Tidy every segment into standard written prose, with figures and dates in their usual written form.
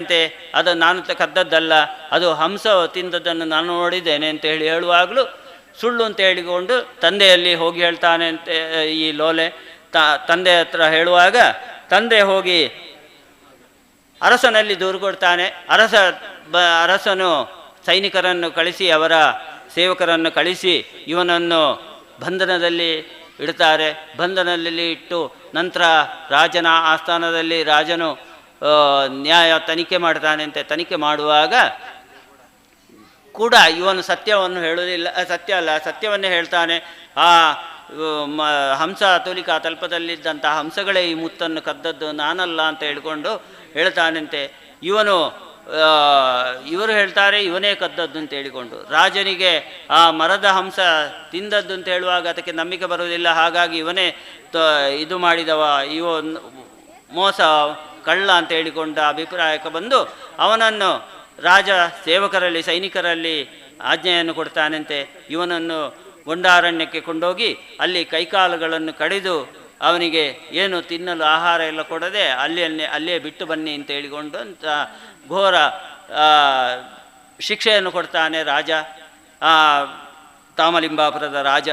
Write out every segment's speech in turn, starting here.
ಅಂತೆ, ಅದು ನಾನು ಕದ್ದದ್ದಲ್ಲ, ಅದು ಹಂಸ ತಿಂದದ್ದನ್ನು ನಾನು ನೋಡಿದ್ದೇನೆ ಅಂತ ಹೇಳಿ ಹೇಳುವಾಗಲೂ ಸುಳ್ಳು ಅಂತ ಹೇಳಿಕೊಂಡು ತಂದೆಯಲ್ಲಿ ಹೋಗಿ ಹೇಳ್ತಾನೆ ಅಂತೆ. ಈ ಲೋಲೆ ತಂದೆ ಹತ್ರ ಹೇಳುವಾಗ ತಂದೆ ಹೋಗಿ ಅರಸನಲ್ಲಿ ದೂರು ಕೊಡ್ತಾನೆ. ಅರಸನು ಸೈನಿಕರನ್ನು ಕಳಿಸಿ, ಅವರ ಸೇವಕರನ್ನು ಕಳಿಸಿ ಇವನನ್ನು ಬಂಧನದಲ್ಲಿ ಇಡ್ತಾರೆ. ಬಂಧನದಲ್ಲಿ ಇಟ್ಟು ನಂತರ ರಾಜನ ಆಸ್ಥಾನದಲ್ಲಿ ರಾಜನು ನ್ಯಾಯ ತನಿಖೆ ಮಾಡ್ತಾನೆ ಅಂತೆ. ತನಿಖೆ ಮಾಡುವಾಗ ಕೂಡ ಇವನು ಸತ್ಯವನ್ನು ಹೇಳುವುದಿಲ್ಲ, ಸತ್ಯ ಅಲ್ಲ, ಸತ್ಯವನ್ನೇ ಹೇಳ್ತಾನೆ. ಆ ಹಂಸ ತುಲಿಕಾ ತಲ್ಪದಲ್ಲಿದ್ದಂಥ ಹಂಸಗಳೇ ಈ ಮುತ್ತನ್ನು ಕದ್ದದ್ದು, ನಾನಲ್ಲ ಅಂತ ಹೇಳಿಕೊಂಡು ಹೇಳ್ತಾನಂತೆ. ಇವರು ಹೇಳ್ತಾರೆ ಇವನೇ ಕದ್ದದ್ದು ಅಂತ ಹೇಳಿಕೊಂಡು. ರಾಜನಿಗೆ ಆ ಮರದ ಹಂಸ ತಿಂದದ್ದು ಅಂತ ಹೇಳುವಾಗ ಅದಕ್ಕೆ ನಂಬಿಕೆ ಬರುವುದಿಲ್ಲ. ಹಾಗಾಗಿ ಇವನೇ ಇದು ಮಾಡಿದವ, ಇವ ಮೋಸ ಕಳ್ಳ ಅಂತ ಹೇಳಿಕೊಂಡ ಅಭಿಪ್ರಾಯಕ್ಕೆ ಬಂದು ಅವನನ್ನು ರಾಜ ಸೇವಕರಲ್ಲಿ ಸೈನಿಕರಲ್ಲಿ ಆಜ್ಞೆಯನ್ನು ಕೊಡ್ತಾನಂತೆ. ಇವನನ್ನು ಗೊಂಡಾರಣ್ಯಕ್ಕೆ ಕೊಂಡೋಗಿ ಅಲ್ಲಿ ಕೈಕಾಲುಗಳನ್ನು ಕಡಿದು ಅವನಿಗೆ ಏನು ತಿನ್ನಲು ಆಹಾರ ಎಲ್ಲ ಕೊಡದೆ ಅಲ್ಲಿಯೇ ಬಿಟ್ಟು ಬನ್ನಿ ಅಂತ ಹೇಳಿಕೊಂಡು ಅಂತ ಘೋರ ಶಿಕ್ಷೆಯನ್ನು ಕೊಡ್ತಾನೆ ರಾಜ. ತಾಮಲಿಂಬಾಪುರದ ರಾಜ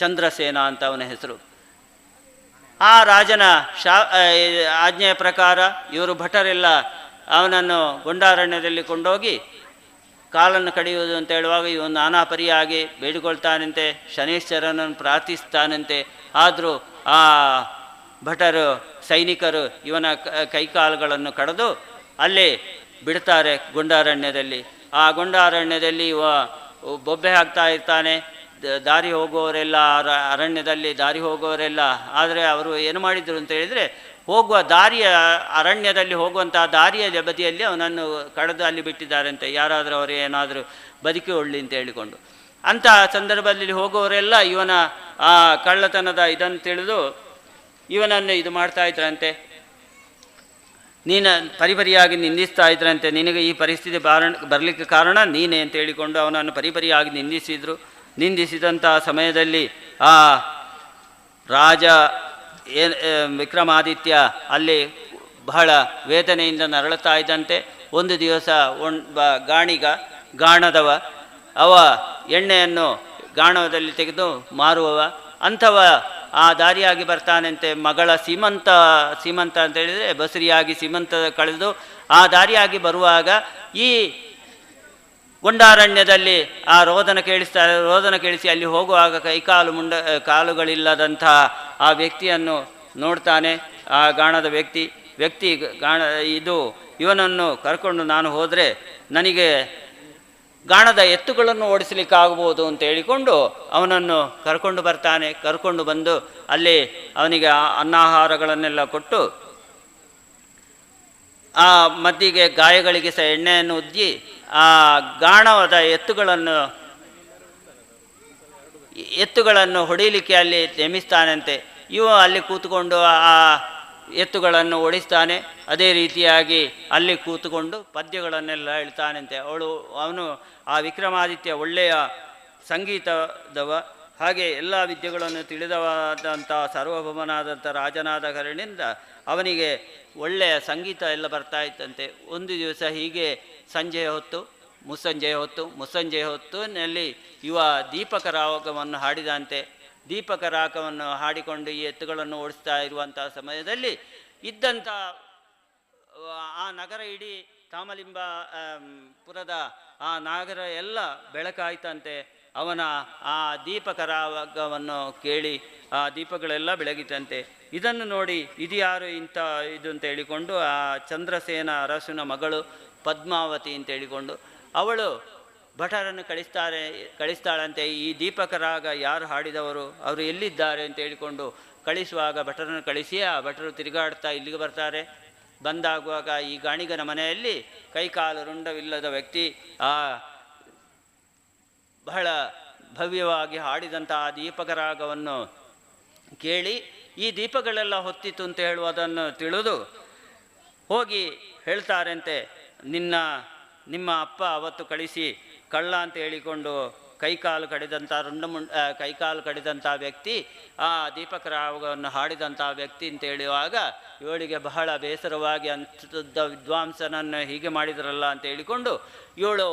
ಚಂದ್ರಸೇನ ಅಂತ ಅವನ ಹೆಸರು. ಆ ರಾಜನ ಆಜ್ಞೆಯ ಪ್ರಕಾರ ಇವರು ಭಟರೆಲ್ಲ ಅವನನ್ನು ಗೊಂಡಾರಣ್ಯದಲ್ಲಿ ಕೊಂಡೋಗಿ ಕಾಲನ್ನು ಕಡಿಯುವುದು ಅಂತ ಹೇಳುವಾಗ ಇವನು ನಾನಾ ಪರಿಯಾಗಿ ಬೇಡಿಕೊಳ್ತಾನಂತೆ, ಶನೈಶ್ಚರನನ್ನು ಪ್ರಾರ್ಥಿಸ್ತಾನಂತೆ. ಆದರೂ ಆ ಭಟರು ಸೈನಿಕರು ಇವನ ಕೈಕಾಲುಗಳನ್ನು ಕಡಿದು ಅಲ್ಲಿ ಬಿಡ್ತಾರೆ ಗೊಂಡಾರಣ್ಯದಲ್ಲಿ. ಆ ಗೊಂಡಾರಣ್ಯದಲ್ಲಿ ಇವ ಬೊಬ್ಬೆ ಹಾಕ್ತಾ ಇರ್ತಾನೆ. ದಾರಿ ಹೋಗುವವರೆಲ್ಲ, ಅರಣ್ಯದಲ್ಲಿ ದಾರಿ ಹೋಗುವವರೆಲ್ಲ, ಆದರೆ ಅವರು ಏನು ಮಾಡಿದರು ಅಂತ ಹೇಳಿದರೆ, ಹೋಗುವ ದಾರಿಯ ಅರಣ್ಯದಲ್ಲಿ ಹೋಗುವಂಥ ದಾರಿಯ ಬದಿಯಲ್ಲಿ ಅವನನ್ನು ಕಡಿದು ಅಲ್ಲಿ ಬಿಟ್ಟಿದ್ದಾರಂತೆ, ಯಾರಾದರೂ ಅವರು ಏನಾದರೂ ಬದುಕಿಕೊಳ್ಳಿ ಅಂತ ಹೇಳಿಕೊಂಡು. ಅಂತಹ ಸಂದರ್ಭದಲ್ಲಿ ಹೋಗುವವರೆಲ್ಲ ಇವನ ಆ ಕಳ್ಳತನದ ಇದನ್ನು ತಿಳಿದು ಇವನನ್ನು ಇದು ಮಾಡ್ತಾ ಇದ್ರಂತೆ, ನೀನು ಪರಿಪರಿಯಾಗಿ ನಿಂದಿಸ್ತಾ ಇದ್ರಂತೆ, ನಿನಗೆ ಈ ಪರಿಸ್ಥಿತಿ ಬರಲಿಕ್ಕೆ ಕಾರಣ ನೀನೇ ಅಂತ ಹೇಳಿಕೊಂಡು ಅವನನ್ನು ಪರಿಪರಿಯಾಗಿ ನಿಂದಿಸಿದರು. ನಿಂದಿಸಿದಂಥ ಸಮಯದಲ್ಲಿ ಆ ರಾಜ ವಿಕ್ರಮಾದಿತ್ಯ ಅಲ್ಲಿ ಬಹಳ ವೇದನೆಯಿಂದ ನರಳುತ್ತಾ ಇದ್ದಂತೆ. ಒಂದು ದಿವಸ ಗಾಣಿಗ ಗಾಣದವ, ಅವ ಎಣ್ಣೆಯನ್ನು ಗಾಣದಲ್ಲಿ ತೆಗೆದು ಮಾರುವವ, ಅಂಥವ ಆ ದಾರಿಯಾಗಿ ಬರ್ತಾನಂತೆ. ಮಗಳ ಸೀಮಂತ, ಸೀಮಂತ ಅಂತ ಹೇಳಿದರೆ ಬಸರಿಯಾಗಿ ಸೀಮಂತ ಕಳೆದು ಆ ದಾರಿಯಾಗಿ ಬರುವಾಗ ಈ ಗೊಂಡಾರಣ್ಯದಲ್ಲಿ ಆ ರೋದನ ಕೇಳಿಸ್ತಾರೆ. ರೋದನ ಕೇಳಿಸಿ ಅಲ್ಲಿ ಹೋಗುವಾಗ ಕೈಕಾಲು ಕಾಲುಗಳಿಲ್ಲದಂಥ ಆ ವ್ಯಕ್ತಿಯನ್ನು ನೋಡ್ತಾನೆ. ಆ ಗಾಣದ ವ್ಯಕ್ತಿ ವ್ಯಕ್ತಿ ಗಾಣ ಇದು ಇವನನ್ನು ಕರ್ಕೊಂಡು ನಾನು ಹೋದರೆ ನನಗೆ ಗಾಣದ ಎತ್ತುಗಳನ್ನು ಓಡಿಸಲಿಕ್ಕಾಗ್ಬೋದು ಅಂತ ಹೇಳಿಕೊಂಡು ಅವನನ್ನು ಕರ್ಕೊಂಡು ಬರ್ತಾನೆ. ಕರ್ಕೊಂಡು ಬಂದು ಅಲ್ಲಿ ಅವನಿಗೆ ಅನ್ನಾಹಾರಗಳನ್ನೆಲ್ಲ ಕೊಟ್ಟು ಆ ಮದ್ದಿಗೆ ಗಾಯಗಳಿಗೆ ಸಹ ಎಣ್ಣೆಯನ್ನು ಉಜ್ಜಿ ಆ ಗಾಣವಾದ ಎತ್ತುಗಳನ್ನು ಹೊಡೀಲಿಕ್ಕೆ ಅಲ್ಲಿ ನೇಮಿಸ್ತಾನಂತೆ. ಇವ ಅಲ್ಲಿ ಕೂತ್ಕೊಂಡು ಆ ಎತ್ತುಗಳನ್ನು ಓಡಿಸ್ತಾನೆ. ಅದೇ ರೀತಿಯಾಗಿ ಅಲ್ಲಿ ಕೂತ್ಕೊಂಡು ಪದ್ಯಗಳನ್ನೆಲ್ಲ ಹೇಳ್ತಾನಂತೆ. ಅವನು ಆ ವಿಕ್ರಮಾದಿತ್ಯ ಒಳ್ಳೆಯ ಸಂಗೀತದವ, ಹಾಗೆ ಎಲ್ಲ ವಿದ್ಯೆಗಳನ್ನು ತಿಳಿದವಾದಂಥ ಸಾರ್ವಭೌಮನಾದಂಥ ರಾಜನಾದ ಕಾರಣದಿಂದ ಅವನಿಗೆ ಒಳ್ಳೆಯ ಸಂಗೀತ ಎಲ್ಲ ಬರ್ತಾ ಇತ್ತಂತೆ. ಒಂದು ದಿವಸ ಹೀಗೆ ಸಂಜೆಯ ಹೊತ್ತು ಮುಸ್ಸಂಜೆಯ ಹೊತ್ತಿನಲ್ಲಿ ಇವ ದೀಪಕ ರಾಗವನ್ನು ಹಾಡಿದಂತೆ. ದೀಪಕ ರಾಗವನ್ನು ಹಾಡಿಕೊಂಡು ಈ ಎತ್ತುಗಳನ್ನು ಓಡಿಸ್ತಾ ಇರುವಂಥ ಸಮಯದಲ್ಲಿ ಇದ್ದಂಥ ಆ ನಗರ ಇಡೀ ತಾಮಲಿಂಬ ಪುರದ ಆ ನಗರ ಎಲ್ಲ ಬೆಳಕಾಯ್ತಂತೆ. ಅವನ ಆ ದೀಪಕ ರಾಗವನ್ನು ಕೇಳಿ ಆ ದೀಪಗಳೆಲ್ಲ ಬೆಳಗಿತಂತೆ. ಇದನ್ನು ನೋಡಿ ಇದು ಯಾರು ಇಂಥ ಇದು ಅಂತ ಹೇಳಿಕೊಂಡು ಆ ಚಂದ್ರಸೇನ ಅರಸನ ಮಗಳು ಪದ್ಮಾವತಿ ಅಂತ ಹೇಳಿಕೊಂಡು ಅವಳು ಭಟರನ್ನು ಕಳಿಸ್ತಾಳಂತೆ. ಈ ದೀಪಕ ರಾಗ ಯಾರು ಹಾಡಿದವರು, ಅವರು ಎಲ್ಲಿದ್ದಾರೆ ಅಂತ ಹೇಳಿಕೊಂಡು ಕಳಿಸುವಾಗ ಭಟರನ್ನು ಕಳಿಸಿ ಆ ಭಟರು ತಿರುಗಾಡ್ತಾ ಇಲ್ಲಿಗೆ ಬರ್ತಾರೆ. ಬಂದಾಗುವಾಗ ಈ ಗಾಣಿಗನ ಮನೆಯಲ್ಲಿ ಕೈಕಾಲು ರುಂಡವಿಲ್ಲದ ವ್ಯಕ್ತಿ ಆ ಬಹಳ ಭವ್ಯವಾಗಿ ಹಾಡಿದಂಥ ಆ ದೀಪಕ ರಾಗವನ್ನು ಕೇಳಿ ಈ ದೀಪಗಳೆಲ್ಲ ಹೊತ್ತಿತು ಅಂತ ಹೇಳುವುದನ್ನು ತಿಳಿದು ಹೋಗಿ ಹೇಳ್ತಾರಂತೆ, ನಿಮ್ಮ ಅಪ್ಪ ಅವತ್ತು ಕಳಿಸಿ ಕಳ್ಳ ಅಂತ ಹೇಳಿಕೊಂಡು ಕೈಕಾಲು ಕಡಿದಂಥ ರುಂಡಮುಂಡ ಕೈಕಾಲು ಕಡಿದಂಥ ವ್ಯಕ್ತಿ ಆ ದೀಪಕರಾಗವನ್ನು ಹಾಡಿದಂಥ ವ್ಯಕ್ತಿ ಅಂತ ಹೇಳುವಾಗ ಇವಳಿಗೆ ಬಹಳ ಬೇಸರವಾಗಿ ಅಂಥದ್ದ ವಿದ್ವಾಂಸನನ್ನು ಹೀಗೆ ಮಾಡಿದ್ರಲ್ಲ ಅಂತ ಹೇಳಿಕೊಂಡು ಇವಳು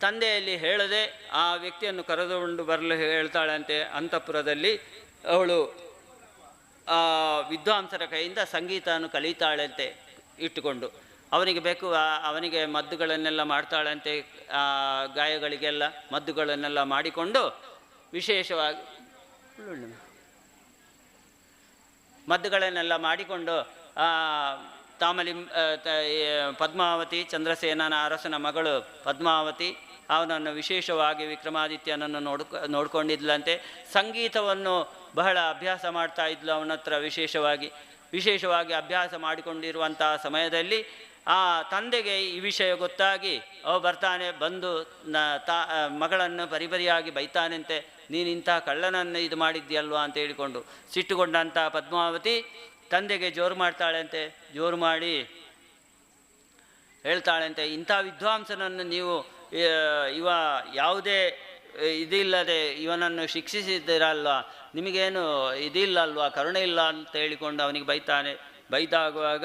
ತಂದೆಯಲ್ಲಿ ಹೇಳದೆ ಆ ವ್ಯಕ್ತಿಯನ್ನು ಕರೆದುಕೊಂಡು ಬರಲು ಹೇಳ್ತಾಳಂತೆ. ಅಂತಃಪುರದಲ್ಲಿ ಅವಳು ಆ ವಿದ್ವಾಂಸರ ಕೈಯಿಂದ ಸಂಗೀತವನ್ನು ಕಲಿತಾಳಂತೆ ಇಟ್ಟುಕೊಂಡು. ಅವನಿಗೆ ಬೇಕು ಅವನಿಗೆ ಮದ್ದುಗಳನ್ನೆಲ್ಲ ಮಾಡ್ತಾಳಂತೆ, ಆ ಗಾಯಗಳಿಗೆಲ್ಲ ಮದ್ದುಗಳನ್ನೆಲ್ಲ ಮಾಡಿಕೊಂಡು ವಿಶೇಷವಾಗಿ ಮದ್ದುಗಳನ್ನೆಲ್ಲ ಮಾಡಿಕೊಂಡು ತಾಮಲಿ ಪದ್ಮಾವತಿ ಚಂದ್ರಸೇನನ ಅರಸನ ಮಗಳು ಪದ್ಮಾವತಿ ಅವನನ್ನು ವಿಶೇಷವಾಗಿ ವಿಕ್ರಮಾದಿತ್ಯನನ್ನು ನೋಡ್ಕೊಂಡಿದ್ಲಂತೆ. ಸಂಗೀತವನ್ನು ಬಹಳ ಅಭ್ಯಾಸ ಮಾಡ್ತಾ ಇದ್ಲು ಅವನ ಹತ್ರ ವಿಶೇಷವಾಗಿ ಅಭ್ಯಾಸ ಮಾಡಿಕೊಂಡಿರುವಂಥ ಸಮಯದಲ್ಲಿ ಆ ತಂದೆಗೆ ಈ ವಿಷಯ ಗೊತ್ತಾಗಿ ಅವ ಬರ್ತಾನೆ. ಬಂದು ಮಗಳನ್ನು ಪರಿಪರಿಯಾಗಿ ಬೈತಾನಂತೆ, ನೀನು ಇಂಥ ಕಳ್ಳನನ್ನು ಇದು ಮಾಡಿದ್ಯಲ್ವಾ ಅಂತ ಹೇಳಿಕೊಂಡು ಸಿಟ್ಟುಕೊಂಡಂಥ ಪದ್ಮಾವತಿ ತಂದೆಗೆ ಜೋರು ಮಾಡ್ತಾಳಂತೆ. ಜೋರು ಮಾಡಿ ಹೇಳ್ತಾಳಂತೆ, ಇಂಥ ವಿದ್ವಾಂಸನನ್ನು ನೀವು ಇವ ಯಾವುದೇ ಇದಿಲ್ಲದೆ ಇವನನ್ನು ಶಿಕ್ಷಿಸಿದ್ದೀರಲ್ವ, ನಿಮಗೇನು ಇದಿಲ್ಲ ಅಲ್ವಾ, ಕರುಣೆ ಇಲ್ಲ ಅಂತ ಹೇಳಿಕೊಂಡು ಅವನಿಗೆ ಬೈತಾನೆ. ಬೈದಾಗುವಾಗ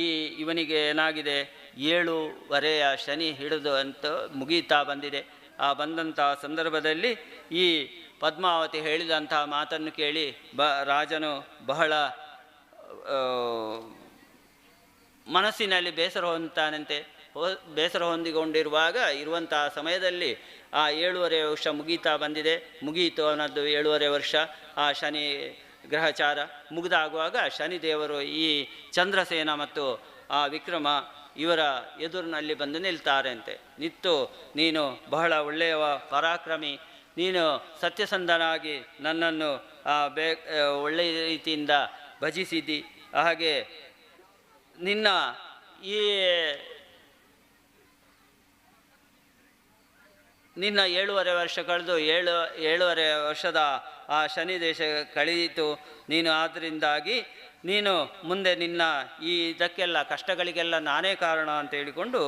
ಈ ಇವನಿಗೆ ಏನಾಗಿದೆ, 7.5 ಶನಿ ಹಿಡಿದು ಅಂತ ಮುಗೀತಾ ಬಂದಿದೆ. ಆ ಬಂದಂಥ ಸಂದರ್ಭದಲ್ಲಿ ಈ ಪದ್ಮಾವತಿ ಹೇಳಿದಂಥ ಮಾತನ್ನು ಕೇಳಿ ರಾಜನು ಬಹಳ ಮನಸ್ಸಿನಲ್ಲಿ ಬೇಸರ ಹೊಂದುತ್ತಾನಂತೆ. ಬೇಸರ ಹೊಂದಿಕೊಂಡಿರುವಾಗ ಇರುವಂಥ ಸಮಯದಲ್ಲಿ ಆ 7.5 ವರ್ಷ ಮುಗೀತಾ ಬಂದಿದೆ. ಮುಗಿಯಿತು ಅವನದ್ದು 7.5 ವರ್ಷ ಆ ಶನಿ ಗ್ರಹಚಾರ ಮುಗಿದಾಗುವಾಗ ಶನಿದೇವರು ಈ ಚಂದ್ರಸೇನ ಮತ್ತು ಆ ವಿಕ್ರಮ ಇವರ ಎದುರಿನಲ್ಲಿ ಬಂದು ನಿಲ್ತಾರಂತೆ. ನಿಂತು, ನೀನು ಬಹಳ ಒಳ್ಳೆಯ ಪರಾಕ್ರಮಿ, ನೀನು ಸತ್ಯಸಂಧನಾಗಿ ನನ್ನನ್ನು ಒಳ್ಳೆಯ ರೀತಿಯಿಂದ ಭಜಿಸಿದ್ದಿ, ಹಾಗೆ ನಿನ್ನ ಈ ನಿನ್ನ 7.5 ವರ್ಷ ಕಳೆದು 7.5 ವರ್ಷದ ಆ ಶನಿ ದೇಶ ಕಳೆಯಿತು ನೀನು, ಆದ್ದರಿಂದಾಗಿ ನೀನು ಮುಂದೆ ನಿನ್ನ ಈ ಇದಕ್ಕೆಲ್ಲ ಕಷ್ಟಗಳಿಗೆಲ್ಲ ನಾನೇ ಕಾರಣ ಅಂತ ಹೇಳಿಕೊಂಡು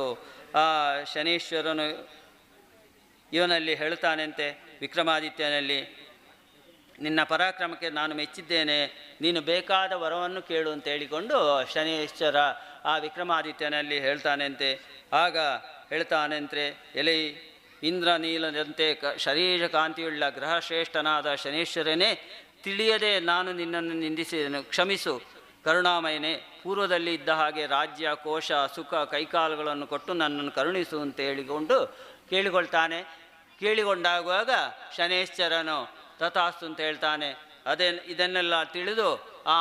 ಆ ಶನೀಶ್ವರನು ಇವನಲ್ಲಿ ಹೇಳ್ತಾನಂತೆ ವಿಕ್ರಮಾದಿತ್ಯನಲ್ಲಿ, ನಿನ್ನ ಪರಾಕ್ರಮಕ್ಕೆ ನಾನು ಮೆಚ್ಚಿದ್ದೇನೆ, ನೀನು ಬೇಕಾದ ವರವನ್ನು ಕೇಳು ಅಂತ ಹೇಳಿಕೊಂಡು ಶನೀಶ್ವರ ಆ ವಿಕ್ರಮಾದಿತ್ಯನಲ್ಲಿ ಹೇಳ್ತಾನಂತೆ. ಆಗ ಹೇಳ್ತಾನಂತೆ, ಎಲೆ ಇಂದ್ರನೀಲದಂತೆ ಶರೀರ ಕಾಂತಿಯುಳ್ಳ ಗ್ರಹಶ್ರೇಷ್ಠನಾದ ಶನೀಶ್ವರನೇ, ತಿಳಿಯದೆ ನಾನು ನಿನ್ನನ್ನು ನಿಂದಿಸಿದೆನು, ಕ್ಷಮಿಸು ಕರುಣಾಮಯನೇ, ಪೂರ್ವದಲ್ಲಿ ಇದ್ದ ಹಾಗೆ ರಾಜ್ಯ ಕೋಶ ಸುಖ ಕೈಕಾಲುಗಳನ್ನು ಕೊಟ್ಟು ನನ್ನನ್ನು ಕರುಣಿಸು ಅಂತ ಹೇಳಿಕೊಂಡು ಕೇಳಿಕೊಳ್ತಾನೆ. ಕೇಳಿಕೊಂಡಾಗುವಾಗ ಶನೇಶ್ವರನು ತಥಾಸ್ತು ಅಂತ ಹೇಳ್ತಾನೆ. ಇದನ್ನೆಲ್ಲ ತಿಳಿದು ಆ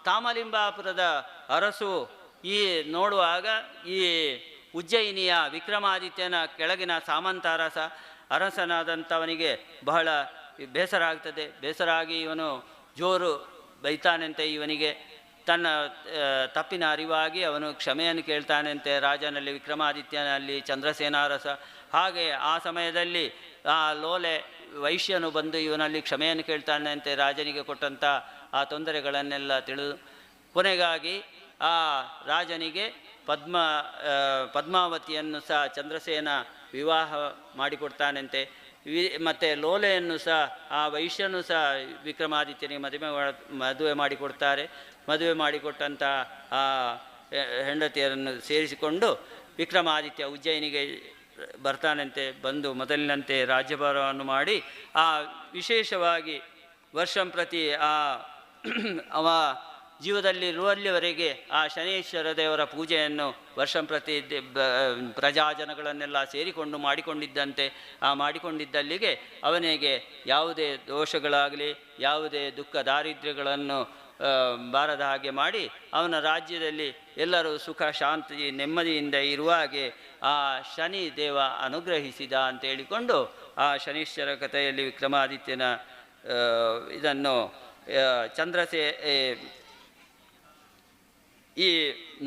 ತಾಮಲಿಂಬಾಪುರದ ಅರಸು ಈ ನೋಡುವಾಗ ಈ ಉಜ್ಜಯಿನಿಯ ವಿಕ್ರಮಾದಿತ್ಯನ ಕೆಳಗಿನ ಸಾಮಂತ ಅರಸನಾದಂಥವನಿಗೆ ಬಹಳ ಬೇಸರ ಆಗ್ತದೆ. ಬೇಸರಾಗಿ ಇವನು ಜೋರು ಬೈತಾನಂತೆ. ಇವನಿಗೆ ತನ್ನ ತಪ್ಪಿನ ಅರಿವಾಗಿ ಅವನು ಕ್ಷಮೆಯನ್ನು ಕೇಳ್ತಾನಂತೆ ರಾಜನಲ್ಲಿ, ವಿಕ್ರಮಾದಿತ್ಯನಲ್ಲಿ, ಚಂದ್ರಸೇನ ಅರಸ. ಹಾಗೆ ಆ ಸಮಯದಲ್ಲಿ ಆ ಲೋಲೆ ವೈಶ್ಯನು ಬಂದು ಇವನಲ್ಲಿ ಕ್ಷಮೆಯನ್ನು ಕೇಳ್ತಾನಂತೆ ರಾಜನಿಗೆ ಕೊಟ್ಟಂಥ ಆ ತೊಂದರೆಗಳನ್ನೆಲ್ಲ ತಿಳಿದು ಕೊನೆಗಾಗಿ ಆ ರಾಜನಿಗೆ ಪದ್ಮಾವತಿಯನ್ನು ಸಹ ಚಂದ್ರಸೇನ ವಿವಾಹ ಮಾಡಿಕೊಡ್ತಾನಂತೆ. ಮತ್ತು ಲೋಲೆಯನ್ನು ಸಹ ಆ ವೈಶ್ಯನು ಸಹ ವಿಕ್ರಮಾದಿತ್ಯನಿಗೆ ಮದುವೆ ಮಾಡಿಕೊಡ್ತಾರೆ. ಮದುವೆ ಮಾಡಿಕೊಟ್ಟಂಥ ಆ ಹೆಂಡತಿಯರನ್ನು ಸೇರಿಸಿಕೊಂಡು ವಿಕ್ರಮಾದಿತ್ಯ ಉಜ್ಜಯಿನಿಗೆ ಬರ್ತಾನಂತೆ. ಬಂದು ಮೊದಲಿನಂತೆ ರಾಜ್ಯಭಾರವನ್ನು ಮಾಡಿ ಆ ವಿಶೇಷವಾಗಿ ವರ್ಷಂಪ್ರತಿ ಆ ಅವ ಜೀವದಲ್ಲಿರುವಲ್ಲಿವರೆಗೆ ಆ ಶನೀಶ್ವರ ದೇವರ ಪೂಜೆಯನ್ನು ವರ್ಷಂಪ್ರತಿ ಪ್ರಜಾಜನಗಳನ್ನೆಲ್ಲ ಸೇರಿಕೊಂಡು ಮಾಡಿಕೊಂಡಿದ್ದಂತೆ. ಆ ಮಾಡಿಕೊಂಡಿದ್ದಲ್ಲಿಗೆ ಅವನಿಗೆ ಯಾವುದೇ ದೋಷಗಳಾಗಲಿ ಯಾವುದೇ ದುಃಖ ದಾರಿದ್ರ್ಯಗಳನ್ನು ಬಾರದ ಹಾಗೆ ಮಾಡಿ ಅವನ ರಾಜ್ಯದಲ್ಲಿ ಎಲ್ಲರೂ ಸುಖ ಶಾಂತಿ ನೆಮ್ಮದಿಯಿಂದ ಇರುವ ಹಾಗೆ ಆ ಶನಿ ದೇವ ಅನುಗ್ರಹಿಸಿದ ಅಂತ ಹೇಳಿಕೊಂಡು ಆ ಶನೀಶ್ವರ ಕಥೆಯಲ್ಲಿ ವಿಕ್ರಮಾದಿತ್ಯನ ಇದನ್ನು ಚಂದ್ರಸೇ ಈ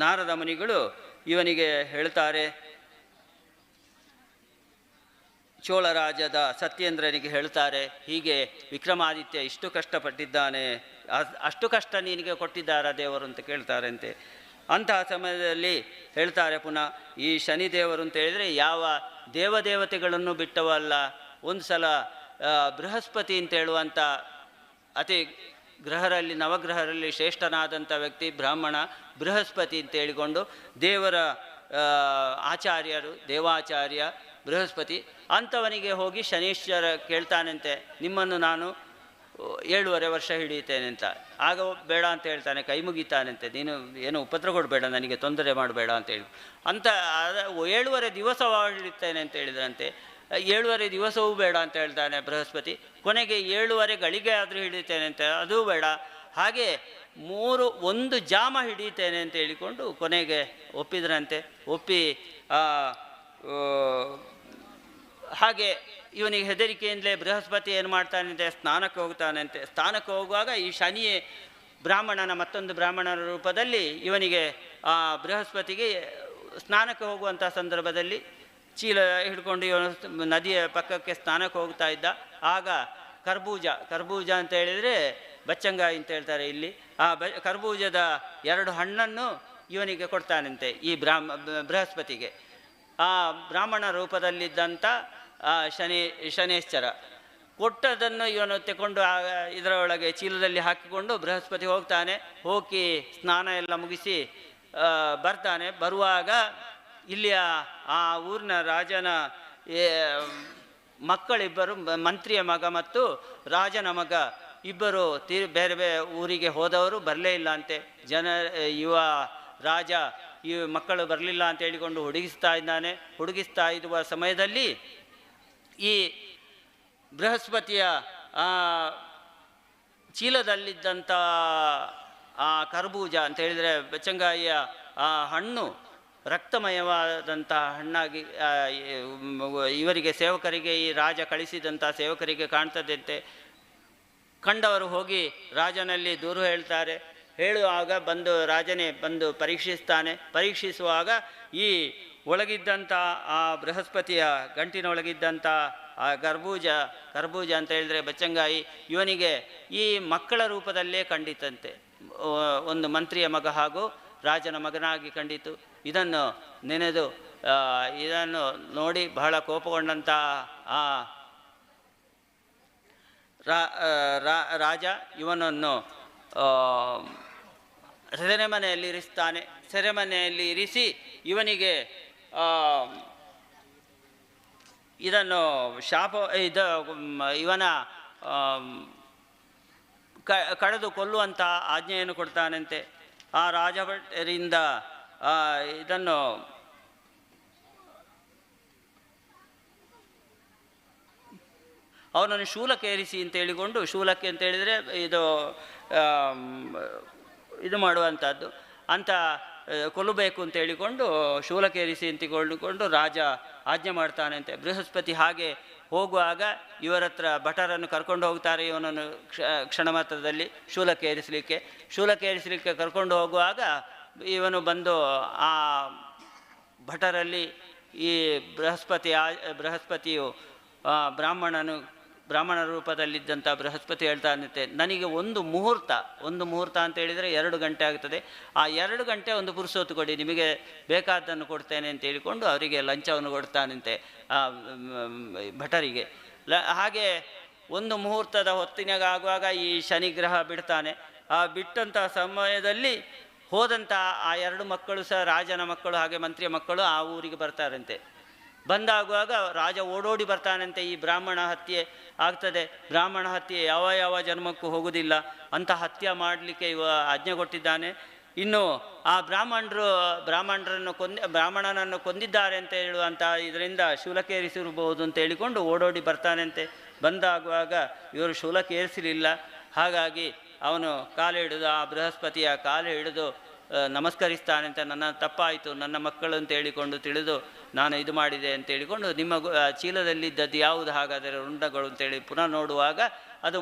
ನಾರದ ಮುನಿಗಳು ಇವನಿಗೆ ಹೇಳ್ತಾರೆ. ಚೋಳರಾಜದ ಸತ್ಯೇಂದ್ರನಿಗೆ ಹೇಳ್ತಾರೆ, ಹೀಗೆ ವಿಕ್ರಮಾದಿತ್ಯ ಇಷ್ಟು ಕಷ್ಟಪಟ್ಟಿದ್ದಾನೆ, ಅಷ್ಟು ಕಷ್ಟ ನಿನಗೆ ಕೊಟ್ಟಿದ್ದಾರಾ ದೇವರು ಅಂತ ಕೇಳ್ತಾರಂತೆ. ಅಂತಹ ಸಮಯದಲ್ಲಿ ಹೇಳ್ತಾರೆ ಪುನಃ, ಈ ಶನಿದೇವರು ಅಂತ ಹೇಳಿದರೆ ಯಾವ ದೇವದೇವತೆಗಳನ್ನು ಬಿಟ್ಟವಲ್ಲ, ಒಂದು ಸಲ ಬೃಹಸ್ಪತಿ ಅಂತ ಹೇಳುವಂಥ ಅತಿ ಗ್ರಹರಲ್ಲಿ ನವಗ್ರಹರಲ್ಲಿ ಶ್ರೇಷ್ಠನಾದಂಥ ವ್ಯಕ್ತಿ ಬ್ರಾಹ್ಮಣ ಬೃಹಸ್ಪತಿ ಅಂತ ಹೇಳಿಕೊಂಡು ದೇವರ ಆಚಾರ್ಯರು, ದೇವಾಚಾರ್ಯ ಬೃಹಸ್ಪತಿ ಅಂಥವನಿಗೆ ಹೋಗಿ ಶನೀಶ್ವರ ಕೇಳ್ತಾನಂತೆ, ನಿಮ್ಮನ್ನು ನಾನು 7.5 ವರ್ಷ ಹಿಡಿಯುತ್ತೇನೆ ಅಂತ. ಆಗ ಬೇಡ ಅಂತ ಹೇಳ್ತಾನೆ, ಕೈ ಮುಗಿತಾನಂತೆ, ನೀನು ಏನು ಉಪದ್ರ ಕೊಡಬೇಡ, ನನಗೆ ತೊಂದರೆ ಮಾಡಬೇಡ ಅಂತೇಳಿ ಅಂತ. 7.5 ದಿವಸ ಹಿಡಿತೇನೆ ಅಂತ ಹೇಳಿದ್ರಂತೆ. 7.5 ದಿವಸವೂ ಬೇಡ ಅಂತ ಹೇಳ್ತಾನೆ ಬೃಹಸ್ಪತಿ. ಕೊನೆಗೆ 7.5 ಗಳಿಗೆ ಆದರೂ ಹಿಡಿತೇನೆ ಅಂತ, ಅದೂ ಬೇಡ. ಹಾಗೆ 1 ಜಾಮ ಹಿಡಿತೇನೆ ಅಂತ ಹೇಳಿಕೊಂಡು ಕೊನೆಗೆ ಒಪ್ಪಿದ್ರಂತೆ. ಒಪ್ಪಿ ಹಾಗೆ ಇವನಿಗೆ ಹೆದರಿಕೆಯಿಂದಲೇ ಬೃಹಸ್ಪತಿ ಏನು ಮಾಡ್ತಾನಂತೆ, ಸ್ನಾನಕ್ಕೆ ಹೋಗ್ತಾನಂತೆ. ಸ್ನಾನಕ್ಕೆ ಹೋಗುವಾಗ ಈ ಶನಿಯೇ ಬ್ರಾಹ್ಮಣನ ಮತ್ತೊಂದು ಬ್ರಾಹ್ಮಣನ ರೂಪದಲ್ಲಿ ಇವನಿಗೆ ಆ ಬೃಹಸ್ಪತಿಗೆ ಸ್ನಾನಕ್ಕೆ ಹೋಗುವಂಥ ಸಂದರ್ಭದಲ್ಲಿ ಚೀಲ ಹಿಡ್ಕೊಂಡು ಇವನು ನದಿಯ ಪಕ್ಕಕ್ಕೆ ಸ್ನಾನಕ್ಕೆ ಹೋಗ್ತಾ ಇದ್ದ. ಆಗ ಕರ್ಬೂಜ, ಕರ್ಬೂಜ ಅಂತ ಹೇಳಿದರೆ ಬಚ್ಚಂಗಾಯಿ ಅಂತ ಹೇಳ್ತಾರೆ ಇಲ್ಲಿ. ಆ ಕರ್ಬೂಜದ 2 ಹಣ್ಣನ್ನು ಇವನಿಗೆ ಕೊಡ್ತಾನಂತೆ ಈ ಬೃಹಸ್ಪತಿಗೆ. ಆ ಬ್ರಾಹ್ಮಣ ರೂಪದಲ್ಲಿದ್ದಂಥ ಶನೇಶ್ಚರ ಕೊಟ್ಟದನ್ನು ಇವನು ತಗೊಂಡು ಇದರೊಳಗೆ ಚೀಲದಲ್ಲಿ ಹಾಕಿಕೊಂಡು ಬೃಹಸ್ಪತಿ ಹೋಗ್ತಾನೆ. ಹೋಗಿ ಸ್ನಾನ ಎಲ್ಲ ಮುಗಿಸಿ ಬರ್ತಾನೆ. ಬರುವಾಗ ಇಲ್ಲಿಯ ಆ ಊರಿನ ರಾಜನ ಮಕ್ಕಳಿಬ್ಬರು, ಮಂತ್ರಿಯ ಮಗ ಮತ್ತು ರಾಜನ ಮಗ ಇಬ್ಬರು ಬೇರೆ ಬೇರೆ ಊರಿಗೆ ಹೋದವರು ಬರಲೇ ಇಲ್ಲ ಅಂತೆ. ಯುವ ರಾಜ ಈ ಮಕ್ಕಳು ಬರಲಿಲ್ಲ ಅಂತ ಹೇಳಿಕೊಂಡು ಹುಡುಗಿಸ್ತಾ ಇದ್ದಾನೆ. ಹುಡುಗಿಸ್ತಾ ಇರುವ ಸಮಯದಲ್ಲಿ ಈ ಬೃಹಸ್ಪತಿಯ ಚೀಲದಲ್ಲಿದ್ದಂಥ ಆ ಕರ್ಬೂಜ ಅಂತ ಹೇಳಿದರೆ ಬಚ್ಚಂಗಾಯಿಯ ಆ ಹಣ್ಣು ರಕ್ತಮಯವಾದಂಥ ಹಣ್ಣಾಗಿ ಇವರಿಗೆ ಸೇವಕರಿಗೆ, ಈ ರಾಜ ಕಳಿಸಿದಂಥ ಸೇವಕರಿಗೆ ಕಾಣ್ತದಂತೆ. ಕಂಡವರು ಹೋಗಿ ರಾಜನಲ್ಲಿ ದೂರು ಹೇಳ್ತಾರೆ. ಹೇಳುವಾಗ ಬಂದು ರಾಜನೇ ಬಂದು ಪರೀಕ್ಷಿಸ್ತಾನೆ. ಪರೀಕ್ಷಿಸುವಾಗ ಈ ಒಳಗಿದ್ದಂಥ ಆ ಬೃಹಸ್ಪತಿಯ ಗಂಟಿನೊಳಗಿದ್ದಂಥ ಆ ಕರ್ಬೂಜ ಅಂತ ಹೇಳಿದರೆ ಬಚ್ಚಂಗಾಯಿ ಇವನಿಗೆ ಈ ಮಕ್ಕಳ ರೂಪದಲ್ಲೇ ಕಂಡಿತಂತೆ. ಒಂದು ಮಂತ್ರಿಯ ಮಗ ಹಾಗೂ ರಾಜನ ಮಗನಾಗಿ ಕಂಡಿತು. ಇದನ್ನು ನೆನೆದು ಇದನ್ನು ನೋಡಿ ಬಹಳ ಕೋಪಗೊಂಡಂಥ ಆ ರಾಜ ಇವನನ್ನು ಸೆರೆಮನೆಯಲ್ಲಿ ಇರಿಸ್ತಾನೆ. ಸೆರೆಮನೆಯಲ್ಲಿ ಇರಿಸಿ ಇವನಿಗೆ ಇದನ್ನು ಶಾಪ ಇದು ಇವನ ಕಡಿದು ಕೊಲ್ಲುವಂಥ ಆಜ್ಞೆಯನ್ನು ಕೊಡ್ತಾನಂತೆ. ಆ ರಾಜಭಟರಿಂದ ಇದನ್ನು ಅವನನ್ನು ಶೂಲಕ್ಕೆ ಏರಿಸಿ ಅಂತ ಹೇಳಿಕೊಂಡು, ಶೂಲಕ್ಕೆ ಅಂತ ಹೇಳಿದರೆ ಇದು ಇದು ಮಾಡುವಂಥದ್ದು ಅಂತ, ಕೊಲ್ಲಬೇಕು ಅಂತ ಹೇಳಿಕೊಂಡು ಶೂಲಕ್ಕೆ ಏರಿಸಿ ಅಂತಕೊಂಡು ರಾಜ ಆಜ್ಞೆ ಮಾಡ್ತಾನಂತೆ. ಬೃಹಸ್ಪತಿ ಹಾಗೆ ಹೋಗುವಾಗ ಇವರತ್ರ ಭಟರನ್ನು ಕರ್ಕೊಂಡು ಹೋಗ್ತಾರೆ ಇವನನ್ನು ಕ್ಷಣ ಮಾತ್ರದಲ್ಲಿ ಶೂಲಕ್ಕೆ ಏರಿಸಲಿಕ್ಕೆ. ಶೂಲಕ್ಕೆ ಏರಿಸಲಿಕ್ಕೆ ಕರ್ಕೊಂಡು ಹೋಗುವಾಗ ಇವನು ಬಂದು ಆ ಭಟರಲ್ಲಿ ಈ ಬೃಹಸ್ಪತಿಯು ಬ್ರಾಹ್ಮಣ ರೂಪದಲ್ಲಿದ್ದಂಥ ಬೃಹಸ್ಪತಿ ಹೇಳ್ತಾನಂತೆ, ನನಗೆ ಒಂದು ಮುಹೂರ್ತ ಅಂತ ಹೇಳಿದರೆ 2 ಗಂಟೆ ಆಗ್ತದೆ, ಆ 2 ಗಂಟೆ ಒಂದು ಪುರುಸೊತ್ತು ಕೊಡಿ, ನಿಮಗೆ ಬೇಕಾದ್ದನ್ನು ಕೊಡ್ತೇನೆ ಅಂತ ಹೇಳಿಕೊಂಡು ಅವರಿಗೆ ಲಂಚವನ್ನು ಕೊಡ್ತಾನಂತೆ ಆ ಭಟರಿಗೆ. ಹಾಗೆ ಒಂದು ಮುಹೂರ್ತದ ಹೊತ್ತಿನಾಗ ಆಗುವಾಗ ಈ ಶನಿಗ್ರಹ ಬಿಡ್ತಾನೆ. ಆ ಬಿಟ್ಟಂಥ ಸಮಯದಲ್ಲಿ ಹೋದಂಥ ಆ 2 ಮಕ್ಕಳು ಸಹ ರಾಜನ ಮಕ್ಕಳು ಹಾಗೆ ಮಂತ್ರಿಯ ಮಕ್ಕಳು ಆ ಊರಿಗೆ ಬರ್ತಾರಂತೆ. ಬಂದಾಗುವಾಗ ರಾಜ ಓಡೋಡಿ ಬರ್ತಾನಂತೆ, ಈ ಬ್ರಾಹ್ಮಣ ಹತ್ಯೆ ಆಗ್ತದೆ, ಬ್ರಾಹ್ಮಣ ಹತ್ಯೆ ಯಾವ ಯಾವ ಜನ್ಮಕ್ಕೂ ಹೋಗುವುದಿಲ್ಲ ಅಂತ ಹತ್ಯೆ ಮಾಡಲಿಕ್ಕೆ ಇವ ಆಜ್ಞೆ ಕೊಟ್ಟಿದ್ದಾನೆ. ಇನ್ನು ಆ ಬ್ರಾಹ್ಮಣನನ್ನು ಕೊಂದಿದ್ದಾರೆ ಅಂತ ಹೇಳುವಂಥ ಇದರಿಂದ ಶೂಲಕ್ಕೇರಿಸಿರಬಹುದು ಅಂತ ಹೇಳಿಕೊಂಡು ಓಡೋಡಿ ಬರ್ತಾನಂತೆ. ಬಂದಾಗುವಾಗ ಇವರು ಶೂಲಕ್ಕೇರಿಸಲಿಲ್ಲ. ಹಾಗಾಗಿ ಅವನು ಕಾಲು ಹಿಡಿದು, ಆ ಬೃಹಸ್ಪತಿಯ ಕಾಲು ಹಿಡಿದು ನಮಸ್ಕರಿಸ್ತಾನಂತೆ, ನನ್ನ ತಪ್ಪಾಯಿತು, ನನ್ನ ಮಕ್ಕಳು ಅಂತ ಹೇಳಿಕೊಂಡು ತಿಳಿದು ನಾನು ಇದು ಮಾಡಿದೆ ಅಂತ ಹೇಳಿಕೊಂಡು, ನಿಮ್ಮ ಚೀಲದಲ್ಲಿದ್ದದ್ದು ಯಾವುದು ಹಾಗಾದರೆ ರುಂಡಗಳು ಅಂತೇಳಿ ಪುನಃ ನೋಡುವಾಗ ಅದು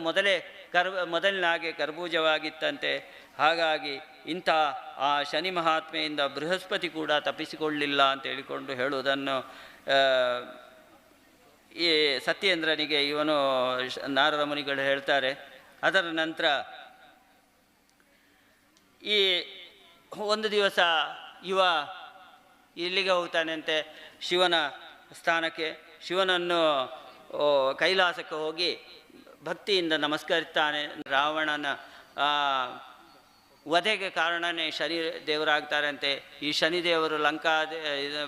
ಮೊದಲಿನ ಹಾಗೆ ಕರ್ಬೂಜವಾಗಿತ್ತಂತೆ. ಹಾಗಾಗಿ ಇಂಥ ಆ ಶನಿ ಮಹಾತ್ಮೆಯಿಂದ ಬೃಹಸ್ಪತಿ ಕೂಡ ತಪ್ಪಿಸಿಕೊಳ್ಳಲಿಲ್ಲ ಅಂತ ಹೇಳಿಕೊಂಡು ಹೇಳುವುದನ್ನು ಈ ಸತ್ಯೇಂದ್ರನಿಗೆ ಇವನು ನಾರದ ಮುನಿಗಳು ಹೇಳ್ತಾರೆ. ಅದರ ನಂತರ ಈ ಒಂದು ದಿವಸ ಇವ ಇಲ್ಲಿಗೆ ಹೋಗ್ತಾನಂತೆ, ಶಿವನ ಸ್ಥಾನಕ್ಕೆ. ಶಿವನನ್ನು ಕೈಲಾಸಕ್ಕೆ ಹೋಗಿ ಭಕ್ತಿಯಿಂದ ನಮಸ್ಕರಿಸ್ತಾನೆ. ರಾವಣನ ವಧೆಗೆ ಕಾರಣನೇ ಶನಿ ದೇವರಾಗ್ತಾರಂತೆ. ಈ ಶನಿದೇವರು ಲಂಕಾ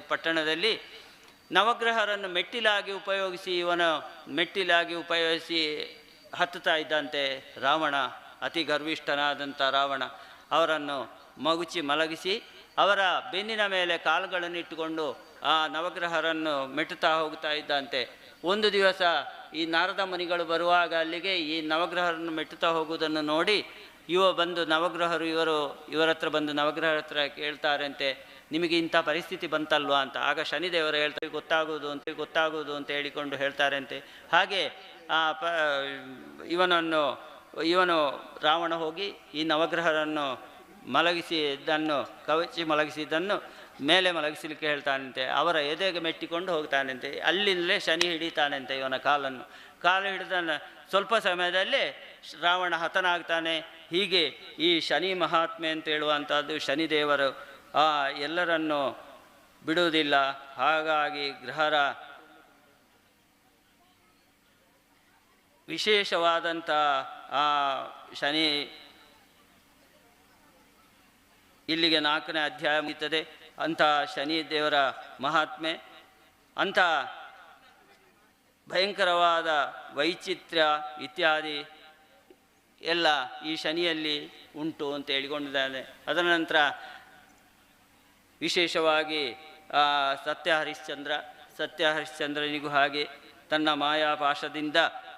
ಪಟ್ಟಣದಲ್ಲಿ ನವಗ್ರಹರನ್ನು ಮೆಟ್ಟಿಲಾಗಿ ಉಪಯೋಗಿಸಿ ಇವನು ಮೆಟ್ಟಿಲಾಗಿ ಉಪಯೋಗಿಸಿ ಹತ್ತುತ್ತಾ ಇದ್ದಂತೆ ರಾವಣ, ಅತಿ ಗರ್ವಿಷ್ಠನಾದಂಥ ರಾವಣ ಅವರನ್ನು ಮಗುಚಿ ಮಲಗಿಸಿ ಅವರ ಬೆನ್ನಿನ ಮೇಲೆ ಕಾಲುಗಳನ್ನು ಇಟ್ಟುಕೊಂಡು ಆ ನವಗ್ರಹರನ್ನು ಮೆಟ್ಟುತ್ತಾ ಹೋಗ್ತಾ ಇದ್ದಂತೆ. ಒಂದು ದಿವಸ ಈ ನಾರದ ಮುನಿಗಳು ಬರುವಾಗ ಅಲ್ಲಿಗೆ ಈ ನವಗ್ರಹರನ್ನು ಮೆಟ್ಟುತ್ತಾ ಹೋಗುವುದನ್ನು ನೋಡಿ ಇವ ಬಂದು ನವಗ್ರಹರು ಇವರ ಹತ್ರ ಬಂದು ನವಗ್ರಹರ ಹತ್ರ ಕೇಳ್ತಾರಂತೆ, ನಿಮಗೆ ಇಂಥ ಪರಿಸ್ಥಿತಿ ಬಂತಲ್ವಾ ಅಂತ. ಆಗ ಶನಿದೇವರು ಹೇಳ್ತಾರೆ, ಗೊತ್ತಾಗುವುದು ಅಂತ ಗೊತ್ತಾಗುವುದು ಅಂತ ಹೇಳಿಕೊಂಡು ಹೇಳ್ತಾರಂತೆ. ಹಾಗೆ ಆ ಇವನು ರಾವಣ ಹೋಗಿ ಈ ನವಗ್ರಹರನ್ನು ಮಲಗಿಸಿದ್ದನ್ನು, ಕವಚಿ ಮಲಗಿಸಿದ್ದನ್ನು ಮೇಲೆ ಮಲಗಿಸಲಿಕ್ಕೆ ಹೇಳ್ತಾನಂತೆ. ಅವರ ಎದೆಗೆ ಮೆಟ್ಟಿಕೊಂಡು ಹೋಗ್ತಾನಂತೆ. ಅಲ್ಲಿಂದಲೇ ಶನಿ ಹಿಡಿತಾನಂತೆ ಇವನ ಕಾಲನ್ನು. ಕಾಲು ಹಿಡಿದ ಸ್ವಲ್ಪ ಸಮಯದಲ್ಲೇ ರಾವಣ ಹತನಾಗ್ತಾನೆ. ಹೀಗೆ ಈ ಶನಿ ಮಹಾತ್ಮೆ ಅಂತ ಹೇಳುವಂಥದ್ದು, ಶನಿದೇವರು ಆ ಎಲ್ಲರನ್ನು ಬಿಡುವುದಿಲ್ಲ. ಹಾಗಾಗಿ ಗ್ರಹರ ವಿಶೇಷವಾದಂಥ ಆ ಶನಿ ಇಲ್ಲಿಗೆ 4ನೇ ಅಧ್ಯಾಯ ಮುಗಿಯುತ್ತದೆ. ಅಂಥ ಶನಿದೇವರ ಮಹಾತ್ಮೆ, ಅಂಥ ಭಯಂಕರವಾದ ವೈಚಿತ್ರ್ಯ ಇತ್ಯಾದಿ ಎಲ್ಲ ಈ ಶನಿಯಲ್ಲಿ ಉಂಟು ಅಂತ ಹೇಳಿಕೊಂಡಿದ್ದಾನೆ. ಅದರ ನಂತರ ವಿಶೇಷವಾಗಿ ಸತ್ಯ ಹರಿಶ್ಚಂದ್ರನಿಗೂ ಹಾಗೆ ತನ್ನ ಮಾಯಾಪಾಶದಿಂದ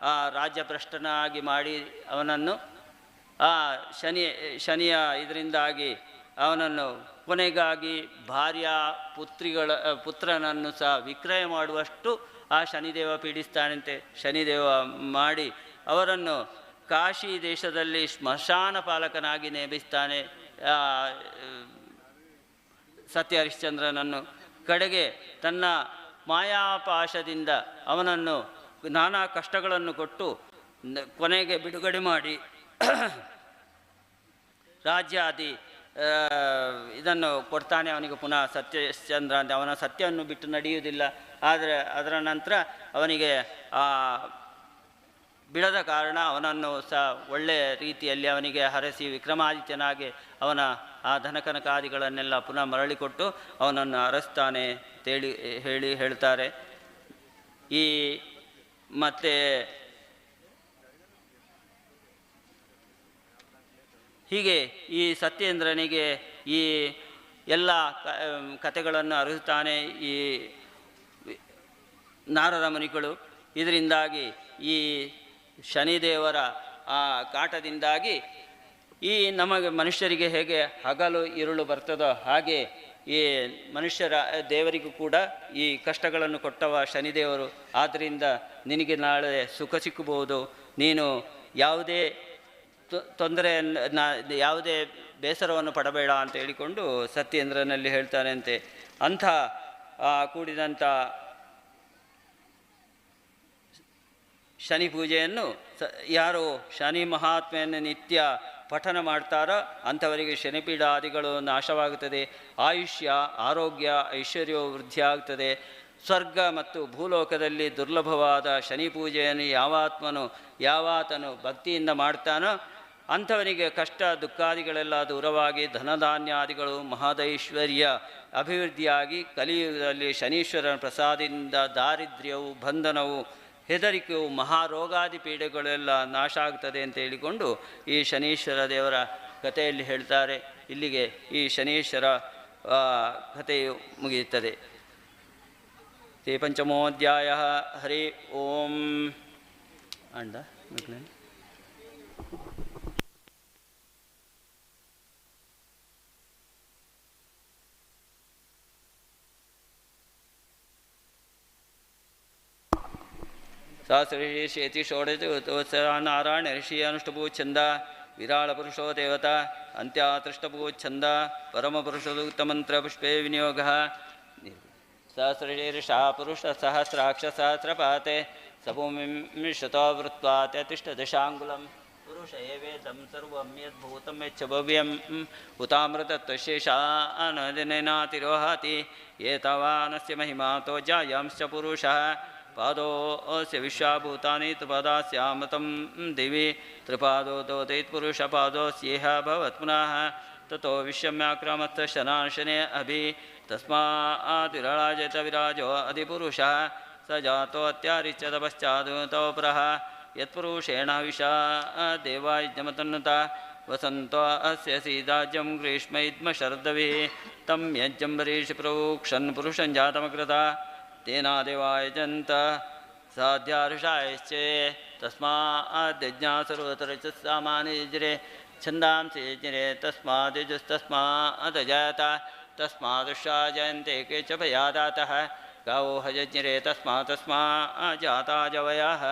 ಆ ರಾಜ್ಯಭ್ರಷ್ಟನಾಗಿ ಮಾಡಿ ಅವನನ್ನು ಆ ಶನಿಯ ಇದರಿಂದಾಗಿ ಅವನನ್ನು ಕೊನೆಗಾಗಿ ಭಾರ್ಯ ಪುತ್ರನನ್ನು ಸಹ ವಿಕ್ರಯ ಮಾಡುವಷ್ಟು ಆ ಶನಿದೇವ ಪೀಡಿಸ್ತಾನಂತೆ. ಶನಿದೇವ ಮಾಡಿ ಅವರನ್ನು ಕಾಶಿ ದೇಶದಲ್ಲಿ ಸ್ಮಶಾನ ಪಾಲಕನಾಗಿ ನೇಮಿಸ್ತಾನೆ ಸತ್ಯ ಹರಿಶ್ಚಂದ್ರನನ್ನು. ಕಡೆಗೆ ತನ್ನ ಮಾಯಾಪಾಶದಿಂದ ಅವನನ್ನು ನಾನಾ ಕಷ್ಟಗಳನ್ನು ಕೊಟ್ಟು ಕೊನೆಗೆ ಬಿಡುಗಡೆ ಮಾಡಿ ರಾಜ್ಯಾದಿ ಇದನ್ನು ಕೊಡ್ತಾನೆ ಅವನಿಗೆ ಪುನಃ ಸತ್ಯಶ್ಚಂದ್ರ ಅಂತ. ಅವನ ಸತ್ಯವನ್ನು ಬಿಟ್ಟು ನಡೆಯುವುದಿಲ್ಲ. ಆದರೆ ಅದರ ನಂತರ ಅವನಿಗೆ ಆ ಬಿಡದ ಕಾರಣ ಅವನನ್ನು ಸಹ ಒಳ್ಳೆಯ ರೀತಿಯಲ್ಲಿ ಅವನಿಗೆ ಹರಸಿ ವಿಕ್ರಮಾದಿತ್ಯನಾಗಿ ಅವನ ಆ ಧನಕನಕಾದಿಗಳನ್ನೆಲ್ಲ ಪುನಃ ಮರಳಿಕೊಟ್ಟು ಅವನನ್ನು ಅರಸ್ತಾನೆ ಅಂತೇಳಿ ಹೇಳ್ತಾರೆ. ಈ ಮತ್ತು ಹೀಗೆ ಈ ಸತ್ಯೇಂದ್ರನಿಗೆ ಈ ಎಲ್ಲ ಕಥೆಗಳನ್ನು ಅರಿಸುತ್ತಾನೆ ಈ ನಾರದ ಮುನಿಗಳು. ಇದರಿಂದಾಗಿ ಈ ಶನಿದೇವರ ಆ ಕಾಟದಿಂದಾಗಿ ಈ ನಮಗೆ ಮನುಷ್ಯರಿಗೆ ಹೇಗೆ ಹಗಲು ಇರುಳು ಬರ್ತದೋ ಹಾಗೆ ಈ ಮನುಷ್ಯರ ದೇವರಿಗೂ ಕೂಡ ಈ ಕಷ್ಟಗಳನ್ನು ಕೊಟ್ಟವ ಶನಿದೇವರು. ಆದ್ದರಿಂದ ನಿನಗೆ ನಾಳೆ ಸುಖ ಸಿಕ್ಕಬಹುದು, ನೀನು ಯಾವುದೇ ತೊಂದರೆಯನ್ನು ಯಾವುದೇ ಬೇಸರವನ್ನು ಪಡಬೇಡ ಅಂತ ಹೇಳಿಕೊಂಡು ಸತ್ಯೇಂದ್ರನಲ್ಲಿ ಹೇಳ್ತಾನೆಂತೆ. ಅಂಥ ಕೂಡಿದಂಥ ಶನಿ ಪೂಜೆಯನ್ನು ಯಾರು ಶನಿ ಮಹಾತ್ಮೆಯನ್ನು ನಿತ್ಯ ಪಠನ ಮಾಡ್ತಾರೋ ಅಂಥವರಿಗೆ ಶನಿಪೀಡಾದಿಗಳು ನಾಶವಾಗುತ್ತದೆ, ಆಯುಷ್ಯ ಆರೋಗ್ಯ ಐಶ್ವರ್ಯವು ವೃದ್ಧಿಯಾಗುತ್ತದೆ. ಸ್ವರ್ಗ ಮತ್ತು ಭೂಲೋಕದಲ್ಲಿ ದುರ್ಲಭವಾದ ಶನಿ ಪೂಜೆಯನ್ನು ಯಾವಾತನು ಭಕ್ತಿಯಿಂದ ಮಾಡ್ತಾನೋ ಅಂಥವನಿಗೆ ಕಷ್ಟ ದುಃಖಾದಿಗಳೆಲ್ಲ ದೂರವಾಗಿ ಧನಧಾನ್ಯಾದಿಗಳು ಮಹದೈಶ್ವರ್ಯ ಅಭಿವೃದ್ಧಿಯಾಗಿ ಕಲಿಯುಗದಲ್ಲಿ ಶನೀಶ್ವರನ ಪ್ರಸಾದದಿಂದ ದಾರಿದ್ರ್ಯವು ಬಂಧನವು ಹೆದರಿಕೆಯು ಮಹಾರೋಗಾದಿ ಪೀಡೆಗಳೆಲ್ಲ ನಾಶ ಆಗ್ತದೆ ಅಂತ ಹೇಳಿಕೊಂಡು ಈ ಶನೀಶ್ವರ ದೇವರ ಕಥೆಯಲ್ಲಿ ಹೇಳ್ತಾರೆ. ಇಲ್ಲಿಗೆ ಈ ಶನೀಶ್ವರ ಕಥೆಯು ಮುಗಿಯುತ್ತದೆ. ಶ್ರೀ ಪಂಚಮೋಧ್ಯಾಯ. ಹರಿ ಓಂ. ಅಂಡ ಸಹಸ್ರಶೇತಿ ಷೋಡಶ ನಾರಾಯಣ ಋಷಿ ಅನುಷ್ಠುಪೂ ಛಂದ ವಿರಾಳಪುರುಷೋ ದೇವತಾ ಅಂತ್ಯಾತೃಷ್ಟಪೂ ಛಂದ ಪರಮಪುರುಷಸೂಕ್ತಮಂತ್ರ ಪುಷ್ಪೇ ವಿನಿಯೋಗ. ಸಹಸ್ರಶೀರ್ಷಾ ಪುರುಷ ಸಹಸ್ರಾಕ್ಷ ಸಹಸ್ರಪಾತೆ ಸಭೂಮಿಂ ಶತೋ ವೃತ್ವಾ ತಿಷ್ಠದಶಾಂಗುಲಂ ಪುರುಷ ಏವೇದಂ ಸರ್ವಂ ಯದ್ಭೂತಂ ಯಚ್ಚ ಭವ್ಯಂ ಉತಾಮೃತತ್ವಶೇಷಾನದಿನೇನಾತಿರೋಹತಿ ಏತವಾನಸ್ಯ ಮಹಿಮಾತೋ ಜಾಯಾಂಶ್ಚ ಪುರುಷಃ पादोऽस्य विश्वाभूतानि त्रिपादास्यामृतं दिवि त्रिपादो दोतैत्पुरुषपादोऽस्येह भवत् पुनः ततो विश्वम्याक्रामत्थ शनाशने अभि तस्माद्विरळाजत विराजो अधिपुरुषः स जातोऽत्यारिच्यत पश्चादुतौ परः यत्पुरुषेण विशा देवायज्ञमतन्नुता वसन्तो अस्य सीदाज्यं ग्रीष्मैद्मशरदभिः तं यज्ञं बरीषि प्रोक्षन् पुरुषं जातमकृता तेना देवायजन्त साध्यारुषायश्चे तस्माद्यज्ञा सर्वतरचसामानि यज्रे छन्दांसि यज्ञे तस्माद्यजुस्तस्मादजायत तस्मादुषा जयन्ते के च भयादातः गावो हयज्ञरे तस्मात् तस्माज्जाता जवयः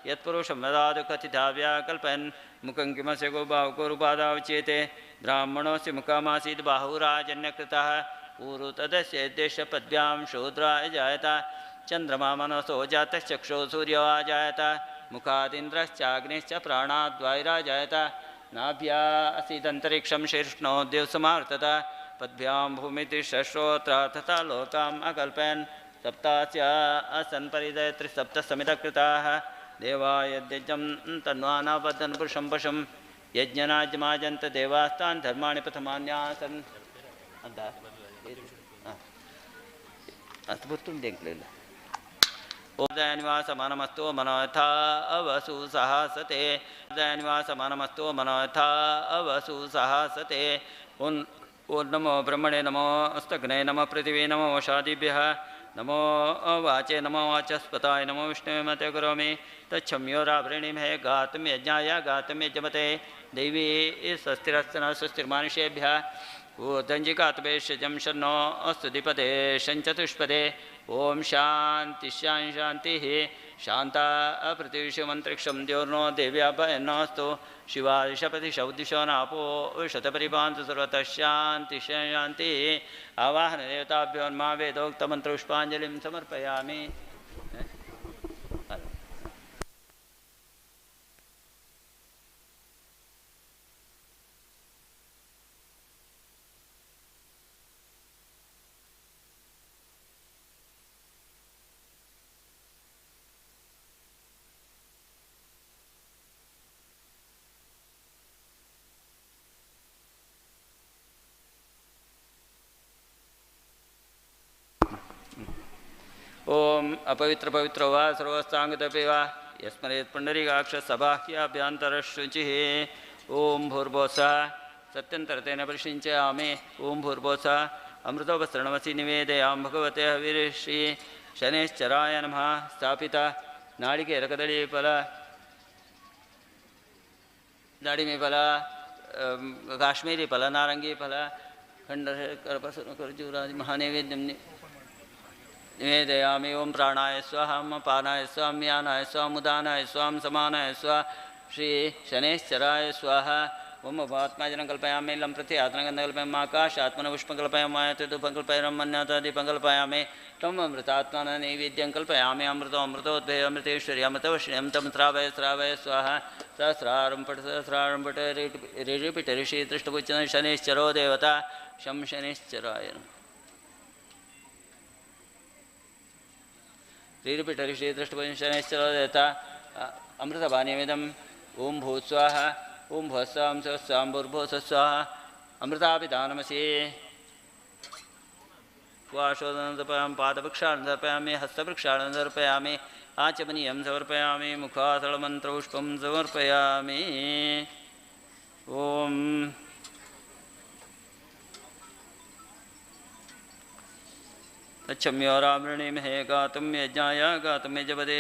यत्पुरुषं वदातु कथिता व्याकल्पयन् मुखं किमस्य गोबाहुकोरुपादावचेते ब्राह्मणोऽस्य मुखमासीत् बाहुराजन्यकृतः ऊरु तदस्य देशपद्भ्यां शूद्राय जायत चन्द्रमा मनसो जातश्चक्षो सूर्यो आजायत मुखादिन्द्रश्चाग्निश्च प्राणाद्वायुराजायत नाभ्या आसीदन्तरिक्षं शीर्ष्णो देवसमार्तत पद्भ्यां भूमितिश्रोत्र तथा लोकाम् अकल्पयन् सप्तास्य असन् परिदय त्रिसप्तसमितकृताः देवायज्ञं तन्वानाबद्धन् पुरुषं पशुं यज्ञनाज्यमाजन्त देवास्तान् धर्माणि प्रथमान्यासन् ಅಂತ ಅಷ್ಟು ಗೊತ್ತುಂಟು ಎಂಕ್ಲಿಲ್ಲ. ಓಂ ನಿವಾಸ ಮನಮಸ್ತು ಮನೋಥ ಅವಸು ಸಹಸತೆ ನಿವಾಸ ಮನಮಸ್ತು ಮನೋಥ ಅವಸು ಸಹಸತೆ. ಓಂ ಓಂ ನಮೋ ಬ್ರಹ್ಮಣೇ ನಮೋ ಅಸ್ತಗ್ನೇ ನಮಃ ಪೃಥಿವೇ ನಮೋ ಓಷಾದಿಭ್ಯಃ ನಮೋ ವಾಚೆ ನಮೋ ವಾಚಸ್ಪತಾಯ ನಮೋ ವಿಷ್ಣುವೇ ಮತೆ ಕರೋಮಿ ತಚ್ಛಮ್ಯೋರಾವೃಣಿಮಹೇ ಗಾತುಂ ಯಜ್ಞಾಯ ಗಾತುಂ ಯಜಮತೆ ದೈವೀ ಸ್ವಸ್ತಿರಸ್ತನ ಸ್ವಸ್ತಿರ್ಮಾನುಷೇಭ್ಯಃ ಊರ್ಧಂಜಿಕಾತ್ಮೇಶಜಂ ಶನ್ನೋ ಅಸ್ತು ದಿಪದೇ ಶಂಚತುಷ್ಪದೇ. ಓಂ ಶಾಂತಿ ಶಾಂತಿ ಶಾಂತಿ. ಶಾಂತ ಪೃಥ್ವೀಶಮಂತ್ರಿಕ್ಷಂ द्योर्नो ದೇವ್ಯಾಭಯನ್ನೋಸ್ತು ಶಿವಾದಿಶಪತಿ ಶೌದಿಶೋ ನಾಪೋ ಶತಪರಿಪಾಂತು ಸರ್ವತಃ ಶಾಂತಿ ಶಾಂತಿ. ಆವಾಹನ ದೇವತಾಭ್ಯೋ ನಮಃ ವೇದೋಕ್ತಮಂತ್ರಪುಷ್ಪಾಂಜಲಿಂ ಸಮರ್ಪಯಾಮಿ. ಓಂ ಅಪವಿತ್ರ ಪವಿತ್ರೋ ವಾ ಸರ್ವಸ್ತಾಂಗತಪಿ ವಾ ಯಸ್ಮರೇತ್ ಪುಂಡರೀಕಾಕ್ಷ ಸಬಾಹ್ಯಾಭ್ಯಂತರಶುಚಿಃ. ಓಂ ಭೂರ್ಭುವಸ್ಸಃ ಸತ್ಯಂತರತೇನ ಪರಿಷಿಂಚಯಾಮಿ. ಓಂ ಭೂರ್ಭುವಸ್ಸಃ ಅಮೃತೋಪಸರಣಮಸಿ ನಿವೇದಯಾಂ ಭಗವತೆ ಹವಿರ್ಷಿ ಶನೈಶ್ಚರಾಯ ನಮಃ. ಸ್ಥಾಪಿತ ನಾಳಿಕೇರ ಕದಳಿ ಫಲ ದಾಡಿಮೆ ಫಲ ಕಾಶ್ಮೀರಿ ಫಲ ನಾರಂಗಿ ಫಲ ಖಂಡ ಖರ್ಜೂರಾದಿ ಮಹಾನೈವೇದ್ಯಂ ನಿವೇದಯಾಮಿ. ಓಂ ಪ್ರಾಣಾಯ ಸ್ವಾಹ ಪಾನಾಯ ಸ್ವಾಂ ಯಾನಾಯ ಸ್ವಾಂ ಉದಾನಾಯ ಸ್ವಾಂ ಸಮಾನಾಯ ಸ್ವಾಹ ಶ್ರೀ ಶನೈಶ್ಚರಾಯ ಸ್ವಾಹ. ಓಂ ಆತ್ಮಾಜನ ಕಲ್ಪಯಾಮಿ ಲಂ ಪ್ರತಿ ಆತ್ಮಗಂಧಕಲ್ಪಯಾಮ ಆಕಾಶ ಆತ್ಮನ ಪುಷ್ಪಕಲ್ಪಯಾಮ ಧೂಪಕಲ್ಪಯಾಮ ಮನ್ಯಾತಾದೀಪಕಲ್ಪಯಾಮಿ ತಂ ಅಮೃತಾತ್ಮನ ನೈವೇದ್ಯಂ ಕಲ್ಪಯಾಮಿ. ಅಮೃತ ಅಮೃತೋದ್ಭಯ ಅಮೃತೇಶ್ವರಿ ಅಮೃತವಶ್ರೀ ತಂ ಶ್ರಾವಯ ಶ್ರಾವಯ ಸ್ವಾಹ. ಸಹಸ್ರಾರಂ ಪಟ ಸಹಸ್ರಾರಂ ಪಟ ರಿಪಿಟ ಋಷಿ ದೃಷ್ಟಪುಚ್ಚನ ಶನೈಶ್ಚರೋ ದೇವತಾ ಶಂ ಶನೈಶ್ಚರಾಯ ನಮಃ. ಶ್ರೀರಿಪಿಟ ಋಷಿ ದೃಷ್ಟಪುಂಶನೈಶ್ಚರೋ ದೇವತಾ ಅಮೃತಪಾನೀಯಮಿದಂ. ಓಂ ಭೂಸ್ವಾಹ ಓಂ ಭುವಸ್ವಾಂ ಸ್ವಸ್ವಾಂ ಭೂರ್ಭುವಸ್ವಾಹ ಅಮೃತಾಪಿದಾನಮಸಿ. ವಾಶೋಧನ ಸಮರ್ಪಯಾಮಿ ಪಾದಪ್ರಕ್ಷಾಳನ ಸಮರ್ಪಯಾಮಿ ಹಸ್ತಪ್ರಕ್ಷಾಳನ ಸಮರ್ಪಯಾಮಿ ಆಚಮನೀಯಂ ಸಮರ್ಪಯಾಮಿ ಮುಖಾಸಳಮಂತ್ರಪುಷ್ಪಂ ಸಮರ್ಪಯಾಮಿ. ಓಂ ತಚ್ಛಮ್ಯೋರಾವೃಣಿಮಹೇ ಗಾತುಂ ಯಜ್ಞಾಯ ಗಾತುಂ ಯಜಪತೆ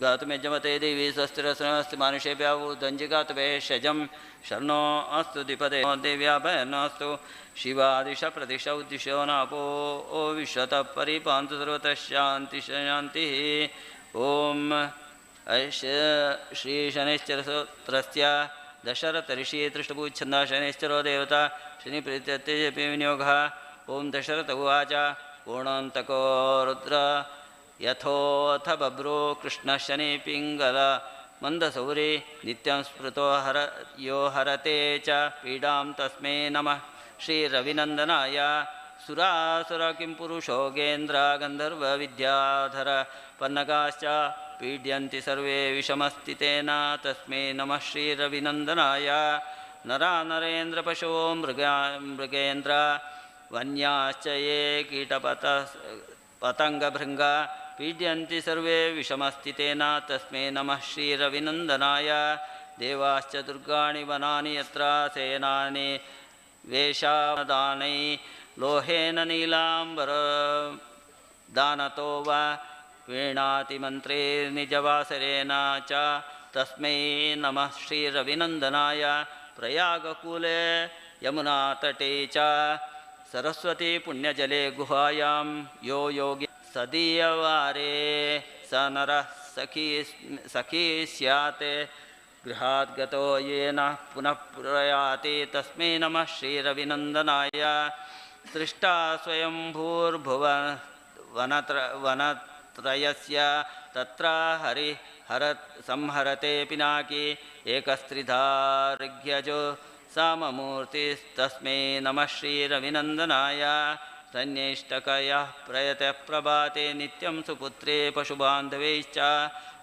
ಗಾತುಂ ಯಜಮತೆ ದೇವಿ ಸ್ವಸ್ತಿರಸ್ತಿ ಮಾನುಷೇಭ್ಯೋ ದಂಜಿಗಾತುವೆ ಶಜಂ ಶರಣೋ ಅಸ್ತು ದಿಪದೇ ದೇವ್ಯಾಭಯನ್ನೋಸ್ತು ಶಿವಾದಿಶ ಪ್ರದಿಶ ಉದ್ದಿಶೋ ನಾಪೋ ಓ ವಿಶ್ವತಃ ಪರಿಪಾಂತು ಸರ್ವತಃ ಶಾಂತಿ ಶಾಂತಿ. ಓಂ ಶ್ರೀ ಶನೈಶ್ಚರಸೋತ್ರಸ್ಯ ದಶರಥ ಋಷಿ ತೃಷ್ಟಭೂಚ್ಛಂದ ಶನೈಶ್ಚರೋ ದೇವತಾ ಶನಿ ಪ್ರೀತ್ಯರ್ಥೇ ವಿನಿಯೋಗಃ. ಓಂ ದಶರಥ ಉವಾಚ ಕೋಣಾಂತಕೋ ರುದ್ರ ಯಥೋಥ ಬಭ್ರೋ ಕೃಷ್ಣ ಶನಿ ಪಿಂಗಲ ಮಂದಸೌರಿ ನಿತ್ಯಂ ಸ್ಮೃತೋ ಹರ ಯೋ ಹರತೆ ಚ ಪೀಡಾಂ ತಸ್ಮೈ ನಮಃ. ಶ್ರೀ ರವಿನಂದನಾಯ ಸುರಾಸುರ ಕಿಂ ಪುರುಷೋ ಗೇಂದ್ರ ಗಂಧರ್ವ ವಿದ್ಯಾಧರ ಪನ್ನಗಾಶ್ಚ ಪೀಡ್ಯಂತಿ ಸರ್ವೇ ವಿಷಮಸ್ಥಿತೇನ ತಸ್ಮೈ ನಮಃ ಶ್ರೀರವಿನಂದನಾಯ. ನರಾ ನರೇಂದ್ರ ಪಶವೋ ಮೃಗ ಮೃಗೇಂದ್ರ ವನ್ಯಾಶ್ಚ ಯೇ ಕೀಟಪತ ಪತಂಗಭೃಂಗ ಪೀಡ್ಯಂತಿ ಸರ್ವೇ ವಿಷಮಸ್ಥಿತೇನ ತಸ್ಮೈ ನಮಃ ಶ್ರೀರವಿನಂದನಾಯ. ದೇವಾಶ್ಚ ದುರ್ಗಾಣಿ ವನಾನಿ ಯತ್ರ ಸೇನಾನಿ ವೇಷಾದಾನೈ ಲೋಹೇನ ನೀಲಾಂಬರ ದಾನತೋ ವಾ ವೀಣಾತಿಮಂತ್ರೇ ನಿಜವಾಸರೇಣ ಚ ತಸ್ಮೈ ನಮಃ ಶ್ರೀರವಿನಂದನಾಯ. ಪ್ರಯಾಗಕೂಲೆ ಯಮುನಾತಟೇ ಚ ಸರಸ್ವತಿ ಪುಣ್ಯಜಲೆ ಗುಹಾಯಾಂ ಯೋ ಯೋಗಿ ಸದೀಯವಾರೇ ಸ ನರಃ ಸಖೀ ಸಖೀ ಸ್ಯಾತ್ ಗೃಹಾತ್ ಗತೋ ಯೇನ ಪುನಃ ಪ್ರಯಾತಿ ತಸ್ಮೈ ನಮಃ ಶ್ರೀರವಿನಂದನಾಯ. ಸೃಷ್ಟಾ ಸ್ವಯಂಭೂರ್ಭುವ ವನತ್ರಯಸ್ಯ ತತ್ರ ಹರಿ ಹರ ಸಂಹರತೆ ಪಿನಾಕಿ ಏಕಸ್ತ್ರಿಧಾರ್ಘ್ಯಜೋ ಸಾಮಮೂರ್ತಿಸ್ತಸ್ಮೈ ನಮಃ ಶ್ರೀರವಿನಂದನಾಯ. ತನ್ಯೈಷ್ಟಕಯಃ ಪ್ರಯತಃ ಪ್ರಭಾತೆ ನಿತ್ಯಂ ಸುಪುತ್ರೇ ಪಶುಬಾಂಧವೈಶ್ಚ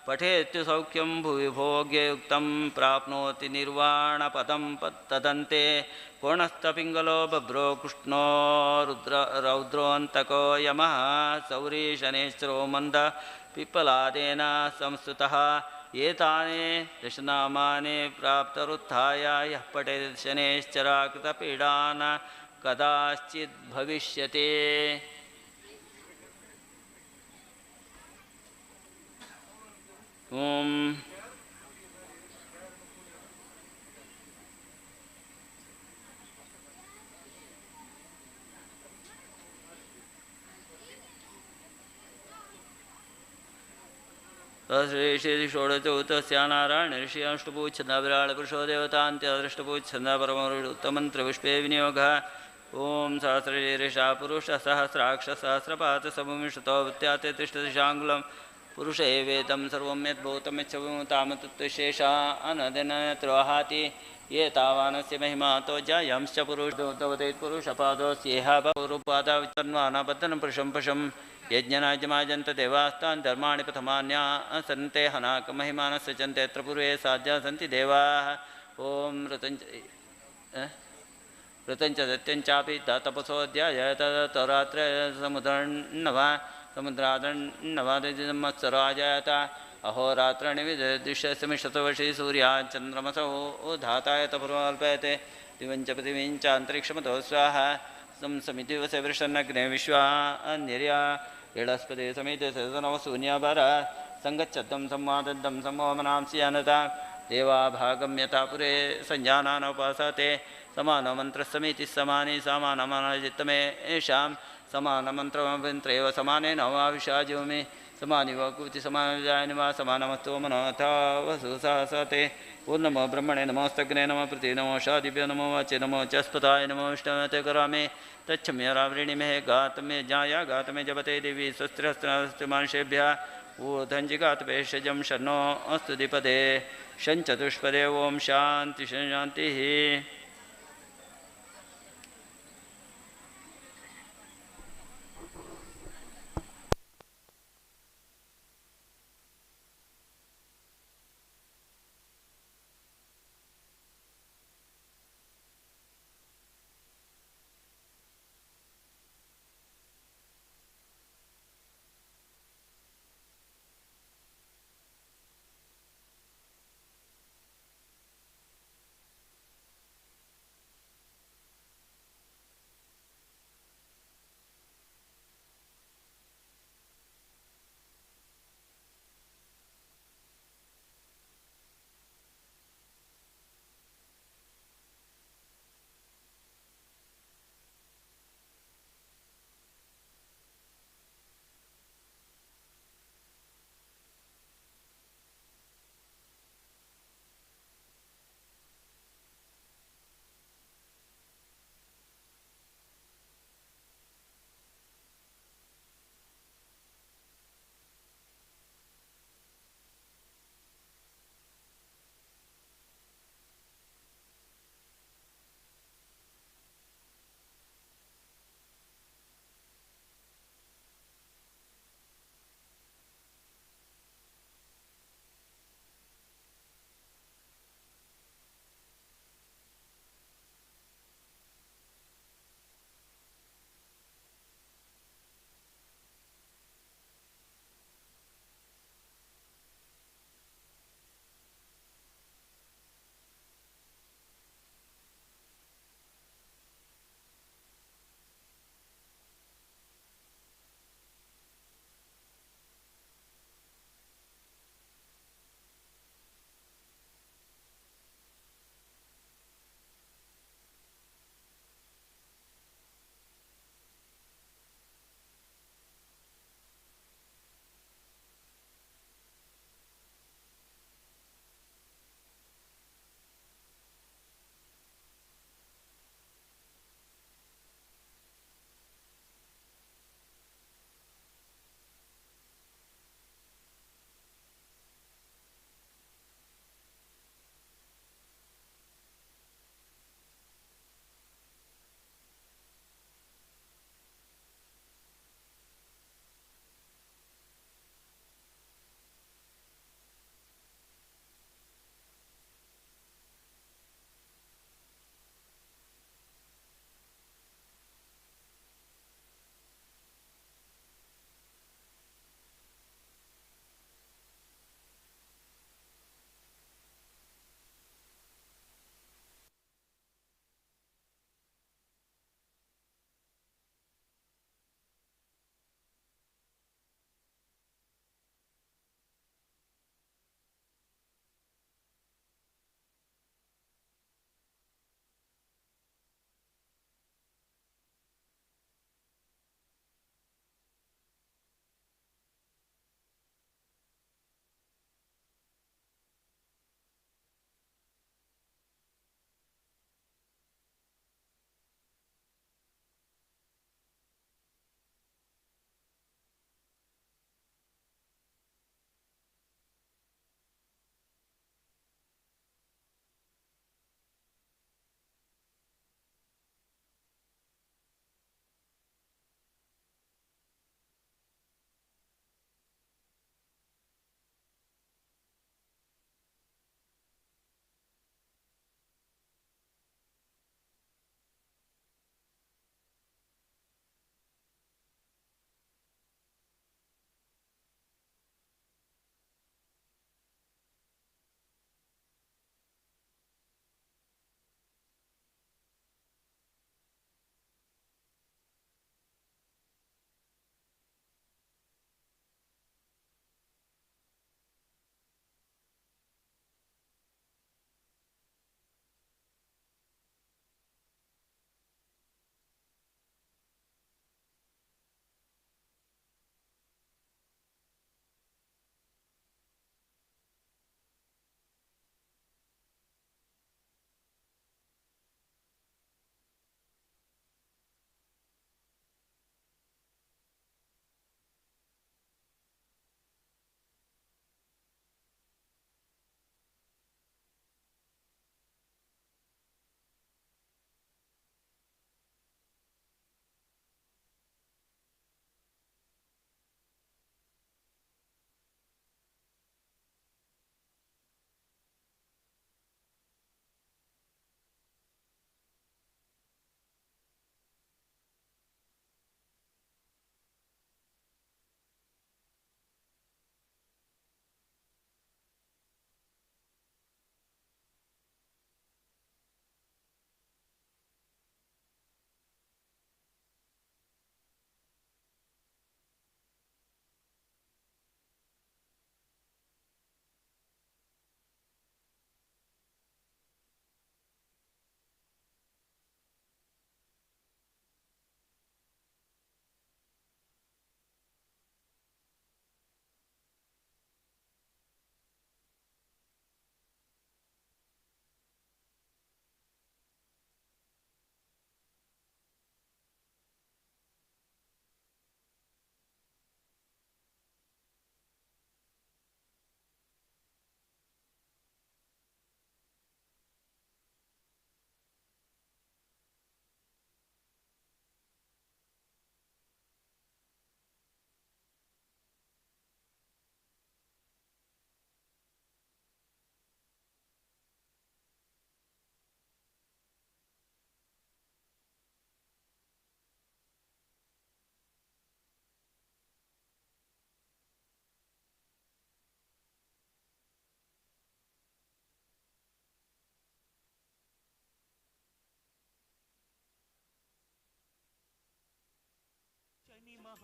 ಪಠೇತ್ಯು ಸೌಖ್ಯಂ ಭುವಿ ಭೋಗ್ಯಯುಕ್ತಂ ಪ್ರಾಪ್ನೋತಿ ನಿರ್ವಾಣಪದಂ ತದಂತೆ. ಕೋಣಸ್ಥಪಿಂಗಲೋ ಬಭ್ರೋ ಕೃಷ್ಣೋ ರುದ್ರ ರೌದ್ರೋऽन्तಕೋ ಯಮಃ ಸೌರಿ ಶನೇಶ್ವರೋ ಮಂದ ಪಿಪ್ಪಲಾದೇನ ಸಂಸ್ತುತಃ. ಏತಾನಿ ದಶನಾಮಾನಿ ಪ್ರಾಪ್ತರುತ್ಥಾಯ ಯಃ ಪಠೇತ್ ಶನೇಶ್ಚರಾಕೃತಪೀಡಾನ ಕದಾಚಿತ್ ಭವಿಷ್ಯತಿ. ಓಂ ಶ್ರೀ ಶ್ರೀ ಷೋಡಚೌತಸ್ಯ ನಾರಾಯಣ ಋಷಿ ಅಷ್ಟಪೂಚ್ಛಂದ ವಿರಾಳ ಪುರುಷೋ ದೇವತಾಂತ್ಯದೃಷ್ಟಪೂಚ್ಛಂದ ಪರಮರುಷ ಉತ್ತಮಂತ್ರ ಪುಷ್ಪೇ ವಿನಿಯೋಗ. ಓಂ ಸಹಸ್ರಶೀರ್ಷ ಪುರುಷ ಸಹಸ್ರಾಕ್ಷ ಸಹಸ್ರಪಾತ ಸಮುಮಿಷತೋ ವೃತ್ಯಾತೆ ತಿಷ್ಠದಿಶಾಂಗುಲಂ ಪುರುಷ ಏವೇದಂ ಸರ್ವಂ ಯದ್ಭೂತಂ ಯಚ್ಛಭೂತಾಮತತ್ವಶೇಷ ಅನದನತ್ರೋಹಾತಿ ಯೇ ತಾವಾನಸ್ಯ ಮಹಿಮಾತೋ ಜಾಯಾಂಶ್ಚ ಪುರುಷೋತವತೇತ್ ಪುರುಷಪಾದೋಸ್ಯೇಹ ಪೌರುಪಾದಾವಿತನ್ವಾನಬದ್ಧನ ಪುರುಷಂ ಪಶಂ ಯಜ್ಞನಾಜಮಾಜಂತ ದೇವಾಸ್ತಾನ್ ಧರ್ಮಾಣಿ ಪ್ರಥಮಾನ್ಯಾ ಸಂತೆ ಹನಾಕ ಮಹಿಮಾನಸ್ಯ ಚಂತೆ ಯತ್ರ ಪೂರ್ವೇ ಸಾಧ್ಯ ಸಂತಿ ದೇವಾಃ. ಓಂ ಋತಂಚ ಋತಂಚ ಸತ್ಯಂಚಾಪಿ ತಪಸೋಧ್ಯಾಯ ತರಾತ್ರ ಸಮುದ್ರಣ್ಣವ ಸಮುದ್ರಾದಣ್ಣವಾದಮತ್ಸರಾಜಾಯತ ಅಹೋರಾತ್ರ ನಿವಿದೃಶ್ಯಸಮಿಷತವಶಿ ಸೂರ್ಯ ಚಂದ್ರಮಸೌ ಧಾತಾಯ ತಪುರ್ವಲ್ಪಯತೆ ದಿವಂಚ ಪೃಥಿವೀಂಚ ಅಂತರಿಕ್ಷಮತೋ ಸ್ವಾಹ ಸಂಸಮಿತಿವಸ ವೃಷನ್ನಗ್ನೆ ವಿಶ್ವಾ ನಿರ್ಯ ಏಳಸ್ಪತಿ ಸಮಿತಿ ಸದನವ ಶೂನ್ಯಭರ ಸಂಗಚ್ಚದ್ದಂ ಸಂವಾದದ್ದಂ ಸಂವಮನಾಂಸಿ ಅನತ ದೇವಾ ಭಾಗಂ ಯಥಾ ಪುರೇ ಸಂಜಾನಾನೋಪಾಸತೆ ಸಮಾನ ಮಂತ್ರಸಮಿತಿ ಸಮಾನಿ ಸಮಾನಮನಜಿತ್ತಮೇ ಯೇಷಾಂ ಸಮಾನಮಂತ್ರಮಂತ್ರೇವ ಸಮಾನೇನ ವಾವಿಷಾಜೋಮಿ ಸಮಾನಿ ವಾಕೂತಿ ಸಮಾನಜಾಯನಿ ವಾ ಸಮಾನಮಸ್ತು ಮನೋಥಾವಸು ಸಹಸತೆ. ಓಂ ನಮೋ ಬ್ರಹ್ಮಣೆ ನಮೋಸ್ತಗ್ನೇ ನಮೋ ಪೃಥ್ವಿ ನಮೋ ಶಾದಿಭ್ಯೋ ನಮೋ ವಾಚೆ ನಮೋ ಚಸ್ಪತಾಯ ನಮೋ ವಿಷ್ಣುಮತೆ ಕರಾಮಿ ತಚ್ಛಮ್ಯ ರಾವೃಣಿಮೇ ಗಾತಮೇ ಜಾಯ ಗಾತಮೇ ಜಪತೆ ದೇವಿ ಸ್ವಸ್ತಿರಸ್ತು ಮನುಷ್ಯೇಭ್ಯ ಊರ್ಧಂಜಿಗಾತಪೇಷಜಂ ಶನ್ನೋ ಅಸ್ತು ದಿಪದೇ ಶಂಚತುಷ್ಪದೇ. ಓಂ ಶಾಂತಿ ಶಾಂತಿ.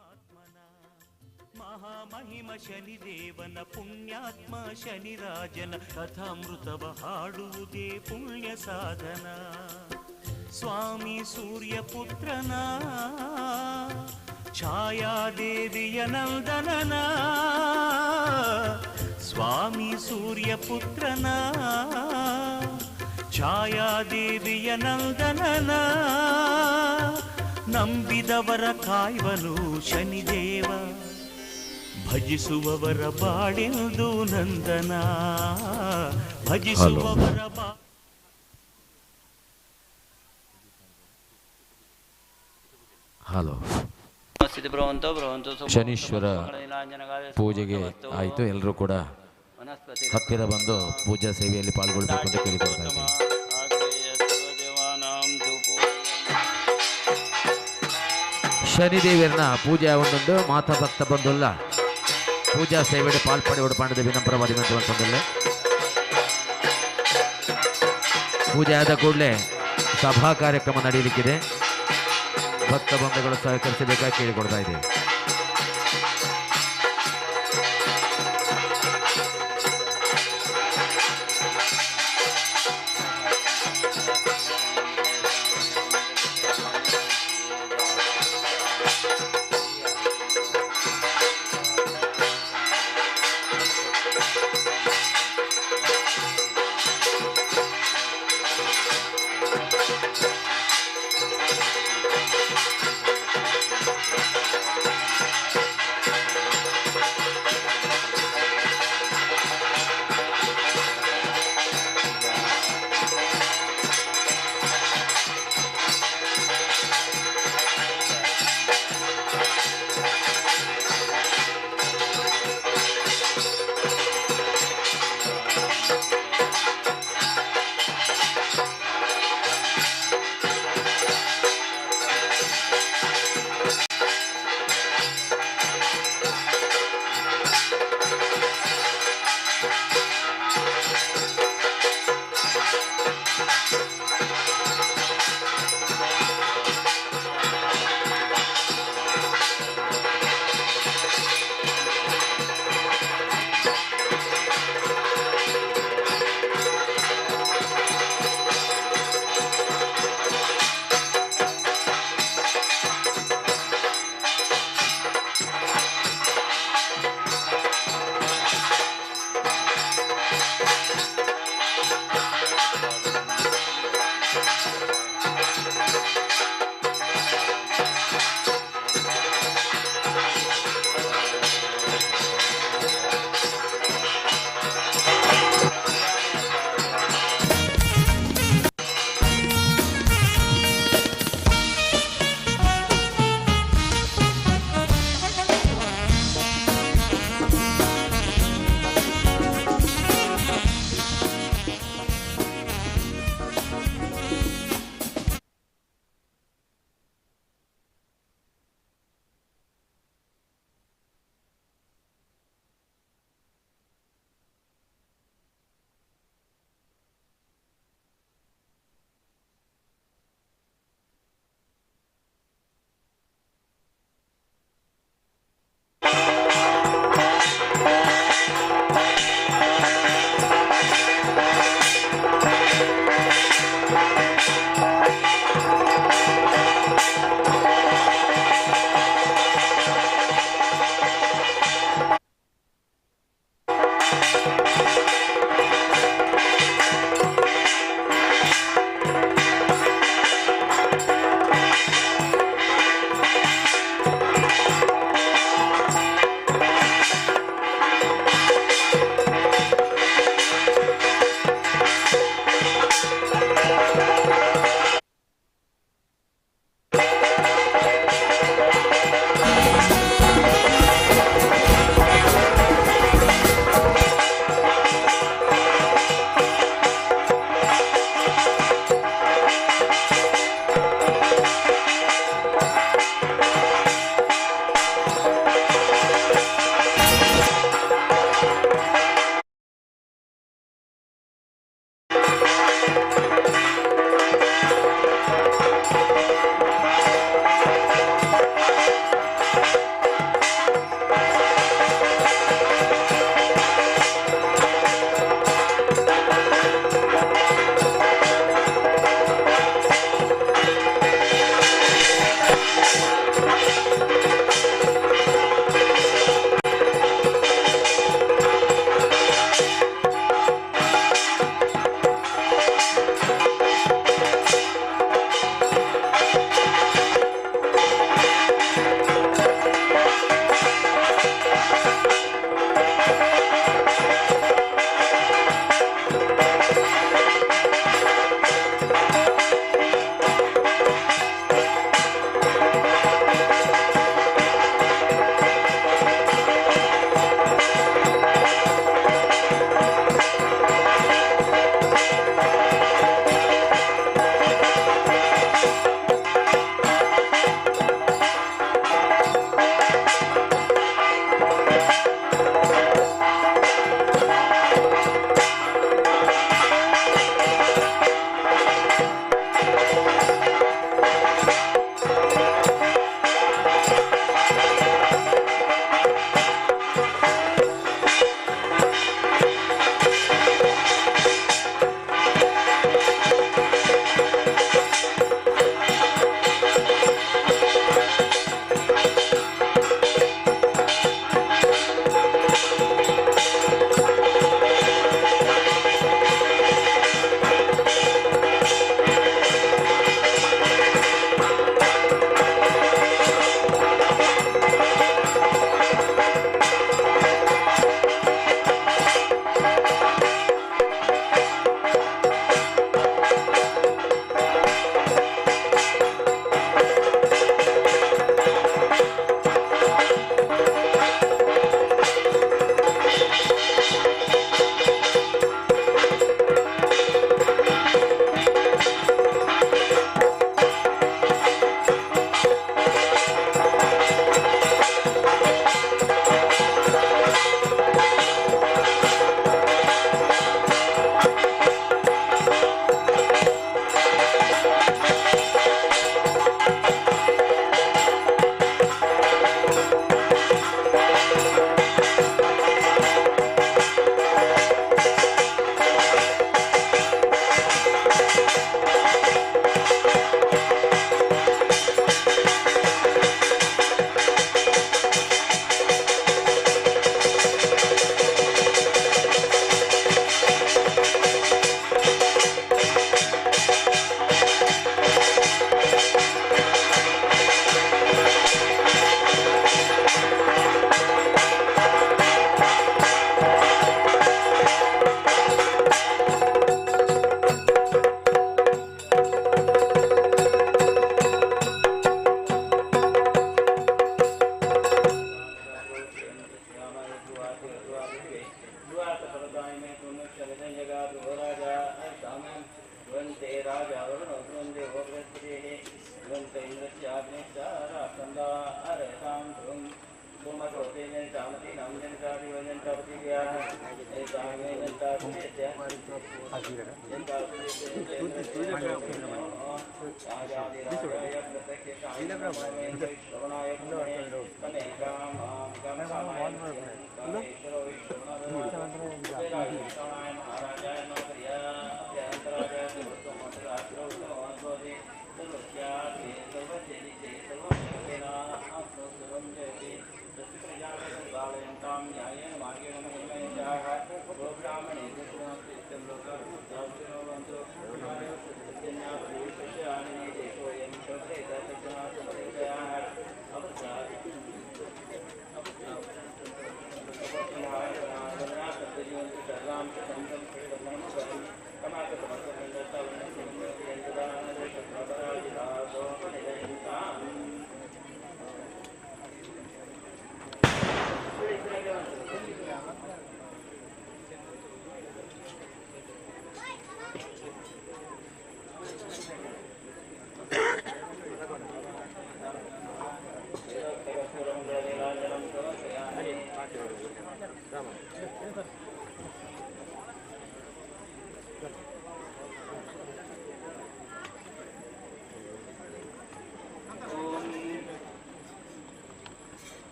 ಮಹಾತ್ಮನ ಮಹಾಮಹಿಮ ಶನಿದೇವನ ಪುಣ್ಯಾತ್ಮ ಶನಿರಾಜನ ಕಥಾಮೃತವ ಹಾಡುವುದೇ ಪುಣ್ಯ ಸಾಧನ. ಸ್ವಾಮಿ ಸೂರ್ಯಪುತ್ರನ ಛಾಯಾದೇವಿಯ ನಂದನನ, ಸ್ವಾಮಿ ಸೂರ್ಯಪುತ್ರನ ಛಾಯಾದೇವಿಯ ನಂದನನ, ನಂಬಿದವರ ಕಾಯುವನು ಶನಿದೇವ, ಭಜಿಸುವವರ ಬಾಳೆಂದು ನಂದನ, ಭಜಿಸುವವರ ಬಾ. ಹಲೋ. ಶನೀಶ್ವರ ಪೂಜೆಗೆ ಆಯಿತು. ಎಲ್ಲರೂ ಕೂಡ ಹತ್ತಿರ ಬಂದು ಪೂಜಾ ಸೇವೆಯಲ್ಲಿ ಪಾಲ್ಗೊಳ್ಳಬೇಕು ಅಂತ ಕೇಳಿಕೊಳ್ತಾ ಇದ್ದೀನಿ. ಶನಿದೇವರನ್ನ ಪೂಜೆ ಒಂದೊಂದು ಮಾತಾ ಭಕ್ತ ಬಂದುಲ್ಲ ಪೂಜಾ ಸೇವೆಗೆ ಪಾಲ್ಪಡೆ ಉಡಪಾಂಡದ ವಿನಮ್ರವಾದಿ ಅಂತಂದಲ್ಲ. ಪೂಜೆ ಆದ ಕೂಡಲೇ ಸಭಾ ಕಾರ್ಯಕ್ರಮ ನಡೆಯಲಿಕ್ಕಿದೆ. ಭಕ್ತ ಬಂಧುಗಳು ಸಹಕರಿಸಬೇಕಾಗಿ ಕೇಳಿಕೊಡ್ತಾ ಇದ್ದೀವಿ.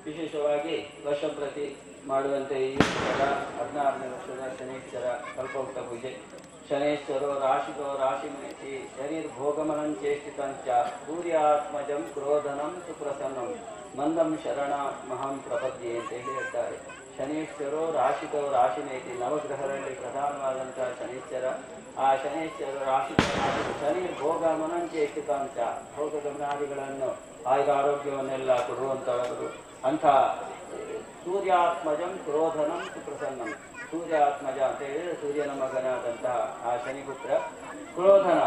ವಿಶೇಷವಾಗಿ ವರ್ಷ ಪ್ರತಿ ಮಾಡುವಂತೆ ಈ ವರ್ಷದ 16ನೇ ವರ್ಷದ ಶನೇಶ್ವರ ಕಲ್ಪವೃಕ್ಷ ಪೂಜೆ. ಶನೇಶ್ವರೋ ರಾಶಿಗೋ ರಾಶಿಮೇತಿ ಶರೀರ್ಭೋಗಮನಂ ಚೇಷ್ಟಿತಂಚ ಸೂರ್ಯಾತ್ಮಜಂ ಕ್ರೋಧನಂ ಸುಪ್ರಸನ್ನಂ ಮಂದಂ ಶರಣ ಮಹಂ ಪ್ರಪದ್ಯೆ ಅಂತ ಹೇಳಿ ಹೇಳ್ತಾರೆ. ಶನೇಶ್ವರೋ ರಾಶಿಗೋ ರಾಶಿಮೇತಿ, ನವಗ್ರಹಗಳಲ್ಲಿ ಪ್ರಧಾನವಾದಂತಹ ಶನೇಶ್ವರ. ಆ ಶನೇಶ್ವರ ರಾಶಿ ಶನಿರ್ಭೋಗಮನಂ ಚೇಷ್ಟಿತಂಚ, ಭೋಗಗಮನಾದಿಗಳನ್ನು ಆಯುಧ ಆರೋಗ್ಯವನ್ನೆಲ್ಲ ಕೊಡುವಂತಹವರು. ಅಂಥ ಸೂರ್ಯಾತ್ಮಜಂ ಕ್ರೋಧನಂ ಸುಪ್ರಸನ್ನಂ, ಸೂರ್ಯಾತ್ಮಜ ಅಂತ ಹೇಳಿದರೆ ಸೂರ್ಯನ ಮಗನಾದಂತಹ ಆ ಶನಿಪುತ್ರ ಕ್ರೋಧನ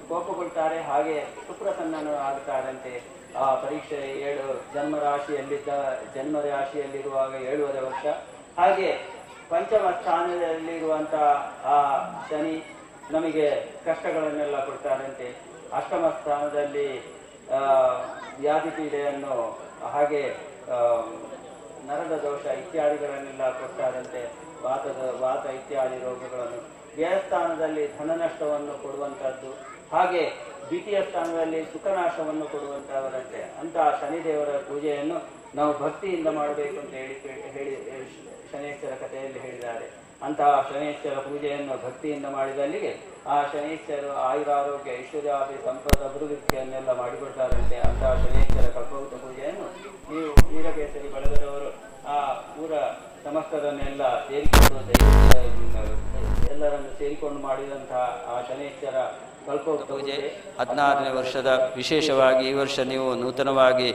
ಕೋಪಗೊಳ್ತಾರೆ, ಹಾಗೆ ಸುಪ್ರಸನ್ನನು ಆಗ್ತಾರಂತೆ. ಆ ಪರೀಕ್ಷೆ 7 ಜನ್ಮರಾಶಿಯಲ್ಲಿರುವಾಗ 7.5 ವರ್ಷ, ಹಾಗೆ ಪಂಚಮ ಸ್ಥಾನದಲ್ಲಿರುವಂತಹ ಆ ಶನಿ ನಮಗೆ ಕಷ್ಟಗಳನ್ನೆಲ್ಲ ಕೊಡ್ತಾರಂತೆ. ಅಷ್ಟಮ ಸ್ಥಾನದಲ್ಲಿ ವ್ಯಾಧಿ ಪೀಡೆಯನ್ನು, ಹಾಗೆ ನರದ ದೋಷ ಇತ್ಯಾದಿಗಳನ್ನೆಲ್ಲ ಕೊಡ್ತಾರಂತೆ, ವಾತ ಇತ್ಯಾದಿ ರೋಗಗಳನ್ನು. ವ್ಯಯಸ್ಥಾನದಲ್ಲಿ ಧನನಷ್ಟವನ್ನು ಕೊಡುವಂಥದ್ದು, ಹಾಗೆ ದ್ವಿತೀಯ ಸ್ಥಾನದಲ್ಲಿ ಸುಖನಾಶವನ್ನು ಕೊಡುವಂತಹವರಂತೆ. ಅಂತಹ ಶನಿದೇವರ ಪೂಜೆಯನ್ನು ನಾವು ಭಕ್ತಿಯಿಂದ ಮಾಡಬೇಕು ಅಂತ ಹೇಳಿ ಹೇಳಿ ಶನೇಶ್ವರ ಕಥೆಯಲ್ಲಿ ಹೇಳಿದ್ದಾರೆ. ಅಂತಹ ಶನೇಶ್ವರ ಪೂಜೆಯನ್ನು ಭಕ್ತಿಯಿಂದ ಮಾಡಿದಲ್ಲಿಗೆ ಆ ಶನೇಶ್ವರ ಆಯುರಾರೋಗ್ಯ ಐಶ್ವರ್ಯಾಭಿ ಸಂಪದ ಅಭಿವೃದ್ಧಿಯನ್ನೆಲ್ಲ ಮಾಡಿಕೊಡ್ತಾರಂತೆ. ಅಂತಹ ಶನೇಶ್ವರ ಕಲ್ಪವೃಕ್ಷ ಪೂಜೆಯನ್ನು ನೀವು ವೀರಕೇಸರಿ ಬಳಗದವರು ಆ ಊರ ಸಮಸ್ತರನ್ನೆಲ್ಲ ಸೇರಿಕೊಂಡು ಎಲ್ಲರನ್ನು ಸೇರಿಕೊಂಡು ಮಾಡಿದಂತಹ ಆ ಶನೇಶ್ವರ ಕಲ್ಪವೃಕ್ಷ ಪೂಜೆ 16ನೇ ವರ್ಷದ ವಿಶೇಷವಾಗಿ ಈ ವರ್ಷ ನೀವು ನೂತನವಾಗಿ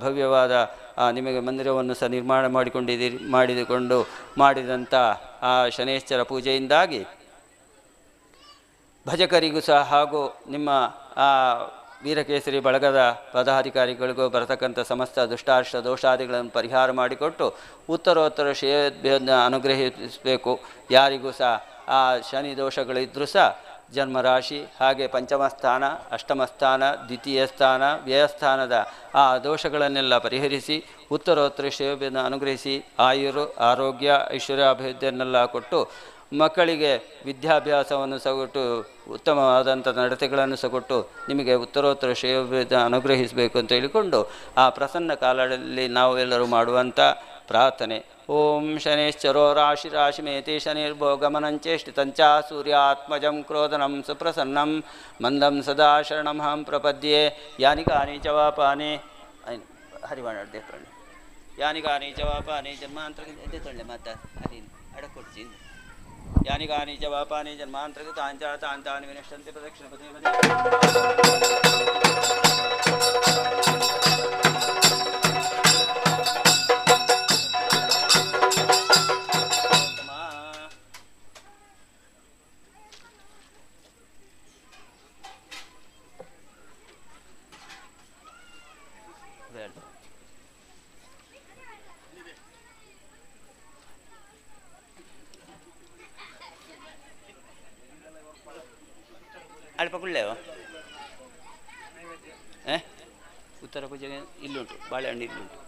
ಭವ್ಯವಾದ ನಿಮಗೆ ಮಂದಿರವನ್ನು ಸಹ ನಿರ್ಮಾಣ ಮಾಡಿಕೊಂಡು ಮಾಡಿದಂಥ ಆ ಶನೇಶ್ವರ ಪೂಜೆಯಿಂದಾಗಿ ಭಜಕರಿಗೂ ಸಹ ಹಾಗೂ ನಿಮ್ಮ ಆ ವೀರಕೇಸರಿ ಬಳಗದ ಪದಾಧಿಕಾರಿಗಳಿಗೂ ಬರತಕ್ಕಂಥ ಸಮಸ್ತ ದುಷ್ಟಾರ್ಷ ದೋಷಾದಿಗಳನ್ನು ಪರಿಹಾರ ಮಾಡಿಕೊಟ್ಟು ಉತ್ತರೋತ್ತರ ಶ್ರೇಯವನ್ನು ಅನುಗ್ರಹಿಸಬೇಕು. ಯಾರಿಗೂ ಸಹ ಆ ಶನಿ ದೋಷಗಳಿದ್ದರೂ ಸಹ ಜನ್ಮರಾಶಿ ಹಾಗೆ ಪಂಚಮ ಸ್ಥಾನ, ಅಷ್ಟಮ ಸ್ಥಾನ, ದ್ವಿತೀಯ ಸ್ಥಾನ, ವ್ಯಯಸ್ಥಾನದ ಆ ದೋಷಗಳನ್ನೆಲ್ಲ ಪರಿಹರಿಸಿ ಉತ್ತರೋತ್ತರ ಶ್ರೇಯವನ್ನು ಅನುಗ್ರಹಿಸಿ ಆಯುರು ಆರೋಗ್ಯ ಐಶ್ವರ್ಯಾಭಿವೃದ್ಧಿಯನ್ನೆಲ್ಲ ಕೊಟ್ಟು ಮಕ್ಕಳಿಗೆ ವಿದ್ಯಾಭ್ಯಾಸವನ್ನು ಸಗೊಟ್ಟು ಉತ್ತಮವಾದಂಥ ನಡತೆಗಳನ್ನು ಸಗೊಟ್ಟು ನಿಮಗೆ ಉತ್ತರೋತ್ತರ ಶ್ರೇಯೋಭಿವೃದ್ಧಿ ಅನುಗ್ರಹಿಸಬೇಕು ಅಂತ ಹೇಳಿಕೊಂಡು ಆ ಪ್ರಸನ್ನ ಕಾಲದಲ್ಲಿ ನಾವು ಎಲ್ಲರೂ ಮಾಡುವಂಥ ಪ್ರಾರ್ಥನೆ. ಓಂ ಶನೈಶ್ಚರೋ ರಾಶಿ ರಾಶಿಮೇತಿ ಶನಿರ್ಭೋಗಮನಂಚೇಷ್ಟಿತಂಚ ಸೂರ್ಯಾತ್ಮಜಂ ಕ್ರೋಧನಂ ಸುಪ್ರಸನ್ನಂ ಮಂದಂ ಸದಾ ಶರಣಮಹಂ ಪ್ರಪದ್ಯೆ. ಯಾನಿ ಕಾನಿ ಚ ವಾಪಾನಿ ಹರಿವಾಣ ದೇತ್ಕೊಳ್ಳಿ. ಯಾನಿ ಕಾನಿ ಚ ವಾಪಾನಿ ಜನ್ಮಾಂತರ ದೇತ್ಕೊಳ್ಳಿ ಮಾತಾ ಹರಿ ಅಡಕೊಡ್ತೀನಿ. ಯಾನಿ ಕಾನಿ ಚ ವಾಪಾನಿ ಜನ್ಮಾಂತರ ತಾಂಚ ತಾಂತಾನಿ ವಿನಷ್ಟಂತೆ ಪ್ರದಕ್ಷಿಣ ಪದೇ ಪದೇ. ಅಲ್ಪ ಕುಳ್ಳೆವ ಉತ್ತರ ಪೂಜೆಗೆ ಇಲ್ಲುಂಟು, ಬಾಳೆಹಣ್ಣು ಇಲ್ಲುಂಟು.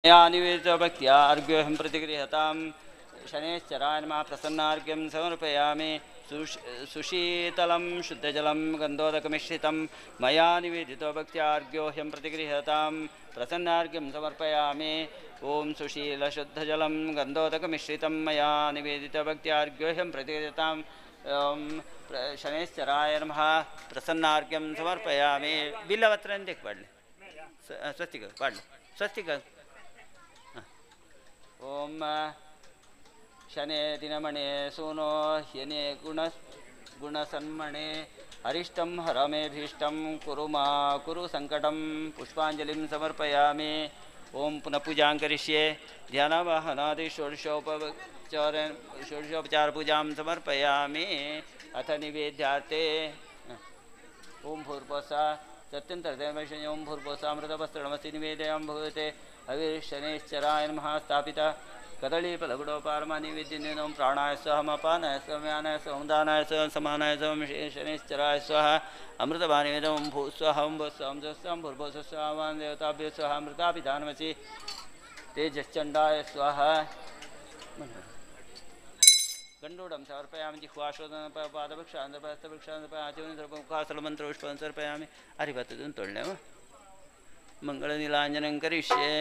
निवेदित भक्त्या अर्घ्योऽहं प्रतिगृह्यतां शनैश्चराय नमः प्रसन्नार्घ्यं समर्पयामि. सुशीतलं शुद्धजलं गन्धोदकमिश्रितं मया निवेदितो भक्त्या अर्घ्योऽहं प्रतिगृह्यतां प्रसन्नार्घ्यं समर्पयामि. ॐ सुशीलशुद्धजलं गन्धोदकमिश्रितं मया निवेदितभक्त्या अर्घ्योऽहं प्रतिगृह्यतां शनैश्चराय नमः प्रसन्नार्घ्यं समर्पयामि. बिल्लवत्रं पाडले स्वस्तिक पाडले स्वस्तिक. ओम शने दिनमणे सूनो ह्यने गुण गुणसन्मणे अरिष्टं हरमेभीष्टं कुरु मा कुरु संकटं पुष्पांजलिं समर्पयामि. ओम पुनः पूजां करिष्ये. ध्यानावाहनादि षोडशोपचार पूजां समर्पयामि. अथ निवेद्यार्थे ओम भूर्भुवस्सः सत्यं ओम भूर्भुवस्सः अमृतवस्त्रणमसि निवेदयामि भगवते अविर्शनैश्चराय नमः स्थापिता कदलीफलगुडोपारमानिवेद्यनेन ओं प्राणाय स्वाहा अपानाय स्वाहा व्यानाय स्वाहा उदानाय स्वाहा समानाय स्वाहा शनैश्चराय स्वाहा अमृतवानिवेदं ओं भू स्वाहा ओं भूः स्वाहा ओं स्वाहा भूर्भुवः स्वाहा वान देवताभ्यो स्वाहा अमृताभिधानमसि तेजश्चण्डाय स्वाहा गण्डूडं समर्पयामि. जिह्वाशोधन पादवृक्षान्तपहस्तवृक्षान्तप समर्पयामि. हरिभक्तुं तोळ्ळे मंगलनीलांजनं करिष्ये.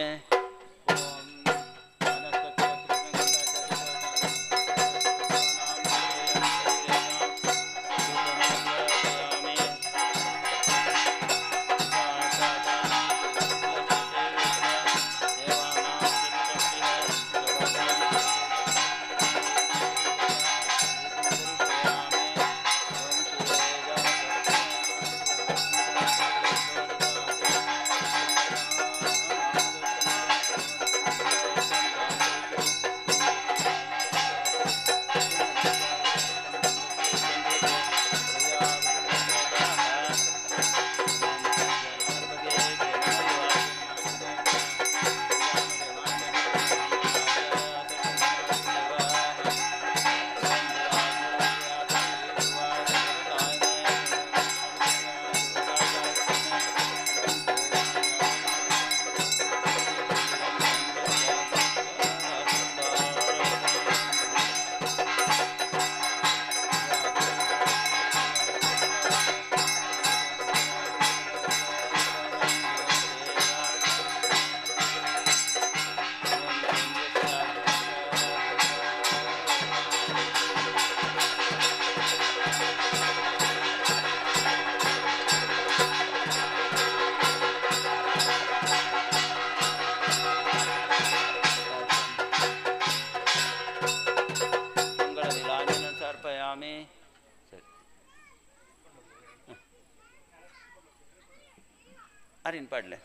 ಅರಿನ್ ಪಾಡ್ಲೆ.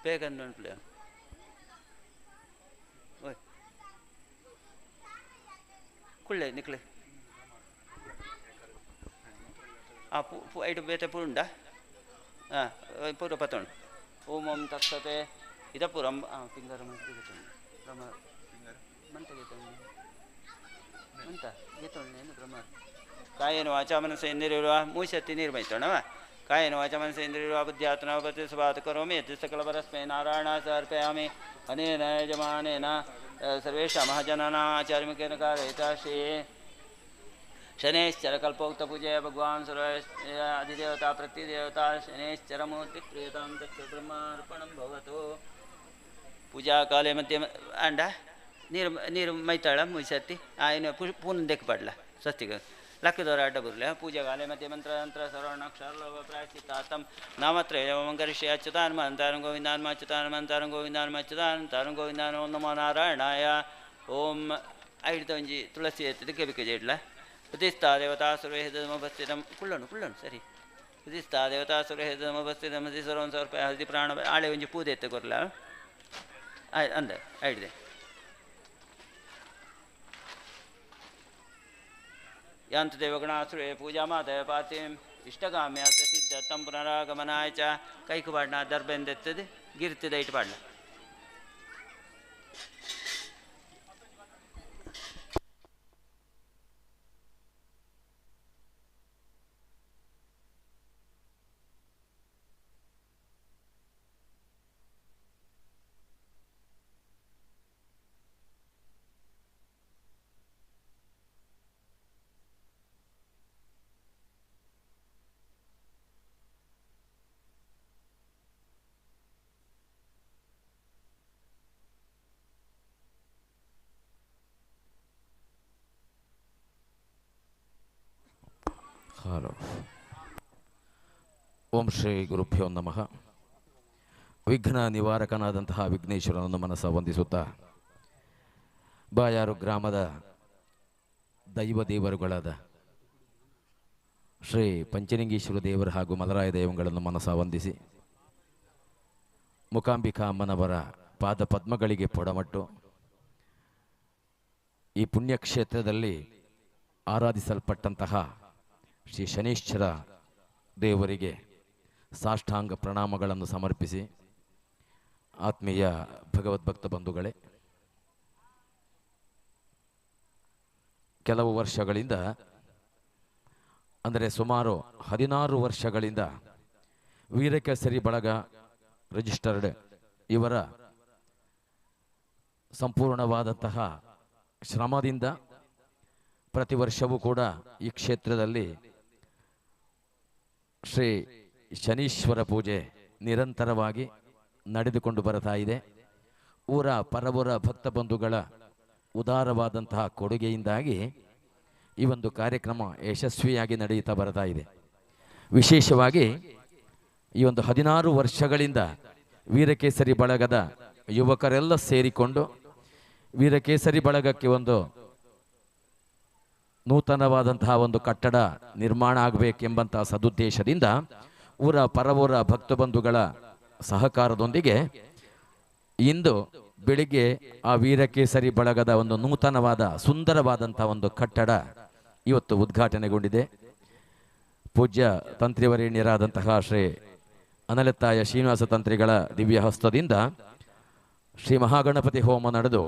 ಬೇಗ ಅನ್ಪ್ಲೆ ಓಯ್ ಕುಳ್ಳೆ ನಿಕ್ಲೆ ಆ ಪೂ ಪೂ ಐಟು ಬೇತೆ ಪೂ ಉಂಡಾ? ಹಾಂ ಪೂರ ಪತ್ತೊಂಡು. ಓಂ ಓಂ ತತ್ಸತೆ ಇದ ಪೂರ ಫಿಂಗರ್ ಬ್ರಹ್ಮ ಮಂತ ಮಂತ ಗೀತೊಂಡು ಬ್ರಹ್ಮ ಕಾಯೇನ ವಾಚಾ ಮನಸ ಇಂದ್ರಿಯರ್ವ ಮೂಷತಿ ನಿರ್ಮೈತೋಣವ ಕಾಯೇನ ವಾಚಾ ಮನಸ ಇಂದ್ರಿಯರ್ವ ಬುದ್ಧ್ಯಾತ್ಮನ ಪತಿ ಸುಭಾತ ಕರೋಮಿ ಯತ್ ಸಕಲ ಪರಸ್ಮೈ ನಾರಾಯಣ ಸಮರ್ಪಯಾಮಿ ಅನೇನ ಯಜಮಾನೇನ ಸರ್ವೇಷಾಂ ಮಹಾಜನಾನಾಚಾರ್ಯಮುಖೇನ ಕಾರಯಿತಾ ಶ್ರೀ ಶನೈಶ್ಚರ ಕಲ್ಪೋಕ್ತ ಪೂಜೆಯ ಭಗವಾನ್ ಸರ್ವ ಅಧಿದೇವತಾ ಪ್ರತಿದೇವತಾ ಶನೈಶ್ಚರ ಮೂರ್ತಿ ಪ್ರಿಯತಾಂ ತಸ್ಯ ಬ್ರಹ್ಮಾರ್ಪಣಂ ಭವತು. ಪೂಜಾ ಕಾಲೇ ಮಧ್ಯೆ ಅಂಡ ನೀರು ನೀರು ಮೈತಾಳ ಮುಯ್ಸತ್ತಿ ಆಯ್ನ ಪೂನ್ ದೆಕ್ ಪಡ್ಲ ಸ್ವಸ್ತಿಗ ಲಕ್ಕದವರ ಅಡ್ಡ ಬುರ್ಲೆ. ಪೂಜಾ ಕಾಲೇ ಮಧ್ಯೆ ಮಂತ್ರ ತಂತ್ರ ಸರ್ವಣಕ್ಷರಲೋಭ ಪ್ರಾಯಶ್ಚಿತ್ತಾರ್ಥಂ ನಾಮತ್ರಯ ಮಂಗರಿಷ್ಯ ಅಚ್ಯುತಾನ್ ಮಂತಾರಂ ಗೋವಿಂದಾನ್ ಅಚ್ಯುತಾನ್ ಮಂತಾರಂ ಗೋವಿಂದಾನ್ ಅಚ್ಯುತಾನ್ ತಾರಂ ಗೋವಿಂದಾನ್ ಓಂ ನಮೋ ನಾರಾಯಣಾಯ. ಓಂ ಐಡ್ದ ಒಂಜಿ ತುಳಸಿ ಎತ್ತಿದ ಕೆಬಿಕೆ ಜೇಡ್ಲ ಪ್ರತಿಷ್ಠಾ ದೇವತಾ ಸುರೇಹದಮುಪಸ್ಥಿತಂ ಕುಳ್ಳಣು ಕುಳ್ಳಣು ಸರಿ ಪ್ರತಿಷ್ಠಾ ದೇವತಾ ಸುರೇಹದಮುಪಸ್ಥಿತಂ ಹಸಿ ಸರ್ವಂ ಸಮರ್ಪಯ ಹಸಿ ಪ್ರಾಣ ಆಳೆ ಒಂಜಿ ಪೂಜೆ ಎತ್ತ ಕೊರ್ಲ ಅಂದ ಐಡ್ದೆ ಯಾಂತ ದೇವಗಣಾಸುರೇ ಪೂಜಾ ಮಾತಯ ಪಾತಿಂ ಇಷ್ಟಕಾಮ್ಯ ಸಿದ್ಧತ್ತಂ ಪುನರಾಗಮನಾಯ ಚ ಕೈಕು ಪಾಡ್ನ ದರ್ಬೆಂದೆತ್ತದು ಗಿರ್ತದ ಇಟ್ಟು ಪಾಡ್ಲ. ಹಲೋ. ಓಂ ಶ್ರೀ ಗುರುಭ್ಯೋ ನಮಃ. ವಿಘ್ನ ನಿವಾರಕನಾದಂತಹ ವಿಘ್ನೇಶ್ವರನನ್ನು ಮನಸ್ಸ ವಂದಿಸುತ್ತಾ ಬಾಯಾರು ಗ್ರಾಮದ ದೈವ ದೇವರುಗಳಾದ ಶ್ರೀ ಪಂಚಲಿಂಗೇಶ್ವರ ದೇವರು ಹಾಗೂ ಮಲರಾಯ ದೇವಗಳನ್ನು ಮನಸ್ಸ ವಂದಿಸಿ ಮೂಕಾಂಬಿಕಾ ಅಮ್ಮನವರ ಪಾದ ಪದ್ಮಗಳಿಗೆ ಪೊಡಮಟ್ಟು ಈ ಪುಣ್ಯಕ್ಷೇತ್ರದಲ್ಲಿ ಆರಾಧಿಸಲ್ಪಟ್ಟಂತಹ ಶ್ರೀ ಶನೈಶ್ಚರ ದೇವರಿಗೆ ಸಾಷ್ಟಾಂಗ ಪ್ರಣಾಮಗಳನ್ನು ಸಮರ್ಪಿಸಿ ಆತ್ಮೀಯ ಭಗವದ್ಭಕ್ತ ಬಂಧುಗಳೇ, ಕೆಲವು ವರ್ಷಗಳಿಂದ ಅಂದರೆ ಸುಮಾರು 16 ವರ್ಷಗಳಿಂದ ವೀರಕೇಸರಿ ಬಳಗ ರಿಜಿಸ್ಟರ್ಡ್ ಇವರ ಸಂಪೂರ್ಣವಾದಂತಹ ಶ್ರಮದಿಂದ ಪ್ರತಿ ವರ್ಷವೂ ಕೂಡ ಈ ಕ್ಷೇತ್ರದಲ್ಲಿ ಶ್ರೀ ಶನೀಶ್ವರ ಪೂಜೆ ನಿರಂತರವಾಗಿ ನಡೆದುಕೊಂಡು ಬರ್ತಾ ಇದೆ. ಊರ ಪರವೂರ ಭಕ್ತ ಬಂಧುಗಳ ಉದಾರವಾದಂತಹ ಕೊಡುಗೆಯಿಂದಾಗಿ ಈ ಒಂದು ಕಾರ್ಯಕ್ರಮ ಯಶಸ್ವಿಯಾಗಿ ನಡೆಯುತ್ತಾ ಬರ್ತಾ ಇದೆ. ವಿಶೇಷವಾಗಿ ಈ ಒಂದು 16 ವರ್ಷಗಳಿಂದ ವೀರಕೇಸರಿ ಬಳಗದ ಯುವಕರೆಲ್ಲ ಸೇರಿಕೊಂಡು ವೀರಕೇಸರಿ ಬಳಗಕ್ಕೆ ಒಂದು ನೂತನವಾದಂತಹ ಒಂದು ಕಟ್ಟಡ ನಿರ್ಮಾಣ ಆಗಬೇಕೆಂಬಂತಹ ಸದುದ್ದೇಶದಿಂದ ಊರ ಪರವೂರ ಭಕ್ತ ಬಂಧುಗಳ ಸಹಕಾರದೊಂದಿಗೆ ಇಂದು ಬೆಳಿಗ್ಗೆ ಆ ವೀರಕೇಸರಿ ಬಳಗದ ಒಂದು ನೂತನವಾದ ಸುಂದರವಾದಂತಹ ಒಂದು ಕಟ್ಟಡ ಇವತ್ತು ಉದ್ಘಾಟನೆಗೊಂಡಿದೆ. ಪೂಜ್ಯ ತಂತ್ರಿವರೇಣ್ಯರಾದಂತಹ ಶ್ರೀ ಅನಲತ್ತಾಯ ಶ್ರೀನಿವಾಸ ತಂತ್ರಿಗಳ ದಿವ್ಯ ಹಸ್ತದಿಂದ ಶ್ರೀ ಮಹಾಗಣಪತಿ ಹೋಮ ನಡೆದು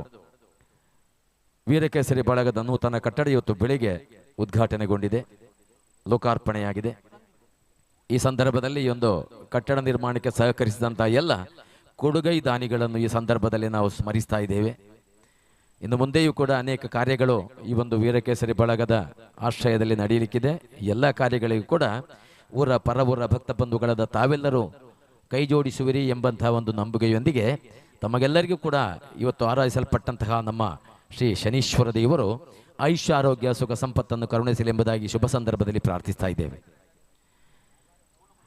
ವೀರಕೇಸರಿ ಬಳಗದ ನೂತನ ಕಟ್ಟಡ ಇವತ್ತು ಬೆಳಿಗ್ಗೆ ಉದ್ಘಾಟನೆಗೊಂಡಿದೆ, ಲೋಕಾರ್ಪಣೆಯಾಗಿದೆ. ಈ ಸಂದರ್ಭದಲ್ಲಿ ಈ ಒಂದು ಕಟ್ಟಡ ನಿರ್ಮಾಣಕ್ಕೆ ಸಹಕರಿಸಿದಂತಹ ಎಲ್ಲ ಕೊಡುಗೈ ದಾನಿಗಳನ್ನು ಈ ಸಂದರ್ಭದಲ್ಲಿ ನಾವು ಸ್ಮರಿಸ್ತಾ ಇದ್ದೇವೆ. ಇನ್ನು ಮುಂದೆಯೂ ಕೂಡ ಅನೇಕ ಕಾರ್ಯಗಳು ಈ ಒಂದು ವೀರಕೇಸರಿ ಬಳಗದ ಆಶ್ರಯದಲ್ಲಿ ನಡೆಯಲಿಕ್ಕಿದೆ. ಎಲ್ಲ ಕಾರ್ಯಗಳಿಗೂ ಕೂಡ ಊರ ಪರವೂರ ಭಕ್ತ ಬಂಧುಗಳಾದ ತಾವೆಲ್ಲರೂ ಕೈ ಜೋಡಿಸುವಿರಿ ಎಂಬಂತಹ ಒಂದು ನಂಬಿಕೆಯೊಂದಿಗೆ ತಮಗೆಲ್ಲರಿಗೂ ಕೂಡ ಇವತ್ತು ಆರಾಧಿಸಲ್ಪಟ್ಟಂತಹ ನಮ್ಮ ಶ್ರೀ ಶನೀಶ್ವರ ದೇವರು ಆಯುಷ್ಯ ಆರೋಗ್ಯ ಸುಖ ಸಂಪತ್ತನ್ನು ಕರುಣಿಸಲಿ ಎಂಬುದಾಗಿ ಶುಭ ಸಂದರ್ಭದಲ್ಲಿ ಪ್ರಾರ್ಥಿಸ್ತಾ ಇದ್ದೇವೆ.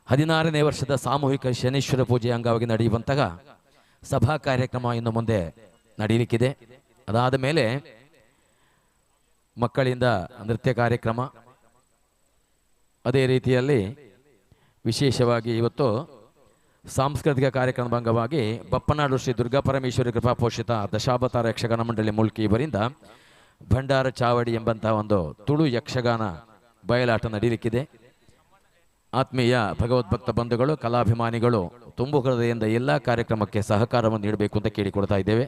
16ನೇ ವರ್ಷದ ಸಾಮೂಹಿಕ ಶನೀಶ್ವರ ಪೂಜೆಯ ಅಂಗವಾಗಿ ನಡೆಯುವಂತಹ ಸಭಾ ಕಾರ್ಯಕ್ರಮ ಇನ್ನು ಮುಂದೆ ನಡೆಯಲಿಕ್ಕಿದೆ. ಅದಾದ ಮೇಲೆ ಮಕ್ಕಳಿಂದ ನೃತ್ಯ ಕಾರ್ಯಕ್ರಮ. ಅದೇ ರೀತಿಯಲ್ಲಿ ವಿಶೇಷವಾಗಿ ಇವತ್ತು ಸಾಂಸ್ಕೃತಿಕ ಕಾರ್ಯಕ್ರಮದ ಅಂಗವಾಗಿ ಬಪ್ಪನಾಡು ಶ್ರೀ ದುರ್ಗಾ ಪರಮೇಶ್ವರಿ ಕೃಪಾಪೋಷಿತ ದಶಾವತಾರ ಯಕ್ಷಗಾನ ಮಂಡಳಿ ಮುಲ್ಕಿ ಇವರಿಂದ ಭಂಡಾರ ಚಾವಡಿ ಎಂಬಂತಹ ಒಂದು ತುಳು ಯಕ್ಷಗಾನ ಬಯಲಾಟ ನಡೆಯಲಿಕ್ಕಿದೆ. ಆತ್ಮೀಯ ಭಗವದ್ಭಕ್ತ ಬಂಧುಗಳು, ಕಲಾಭಿಮಾನಿಗಳು ತುಂಬು ಹೃದಯದಿಂದ ಎಲ್ಲ ಕಾರ್ಯಕ್ರಮಕ್ಕೆ ಸಹಕಾರವನ್ನು ನೀಡಬೇಕು ಅಂತ ಕೇಳಿಕೊಳ್ತಾ ಇದ್ದೇವೆ.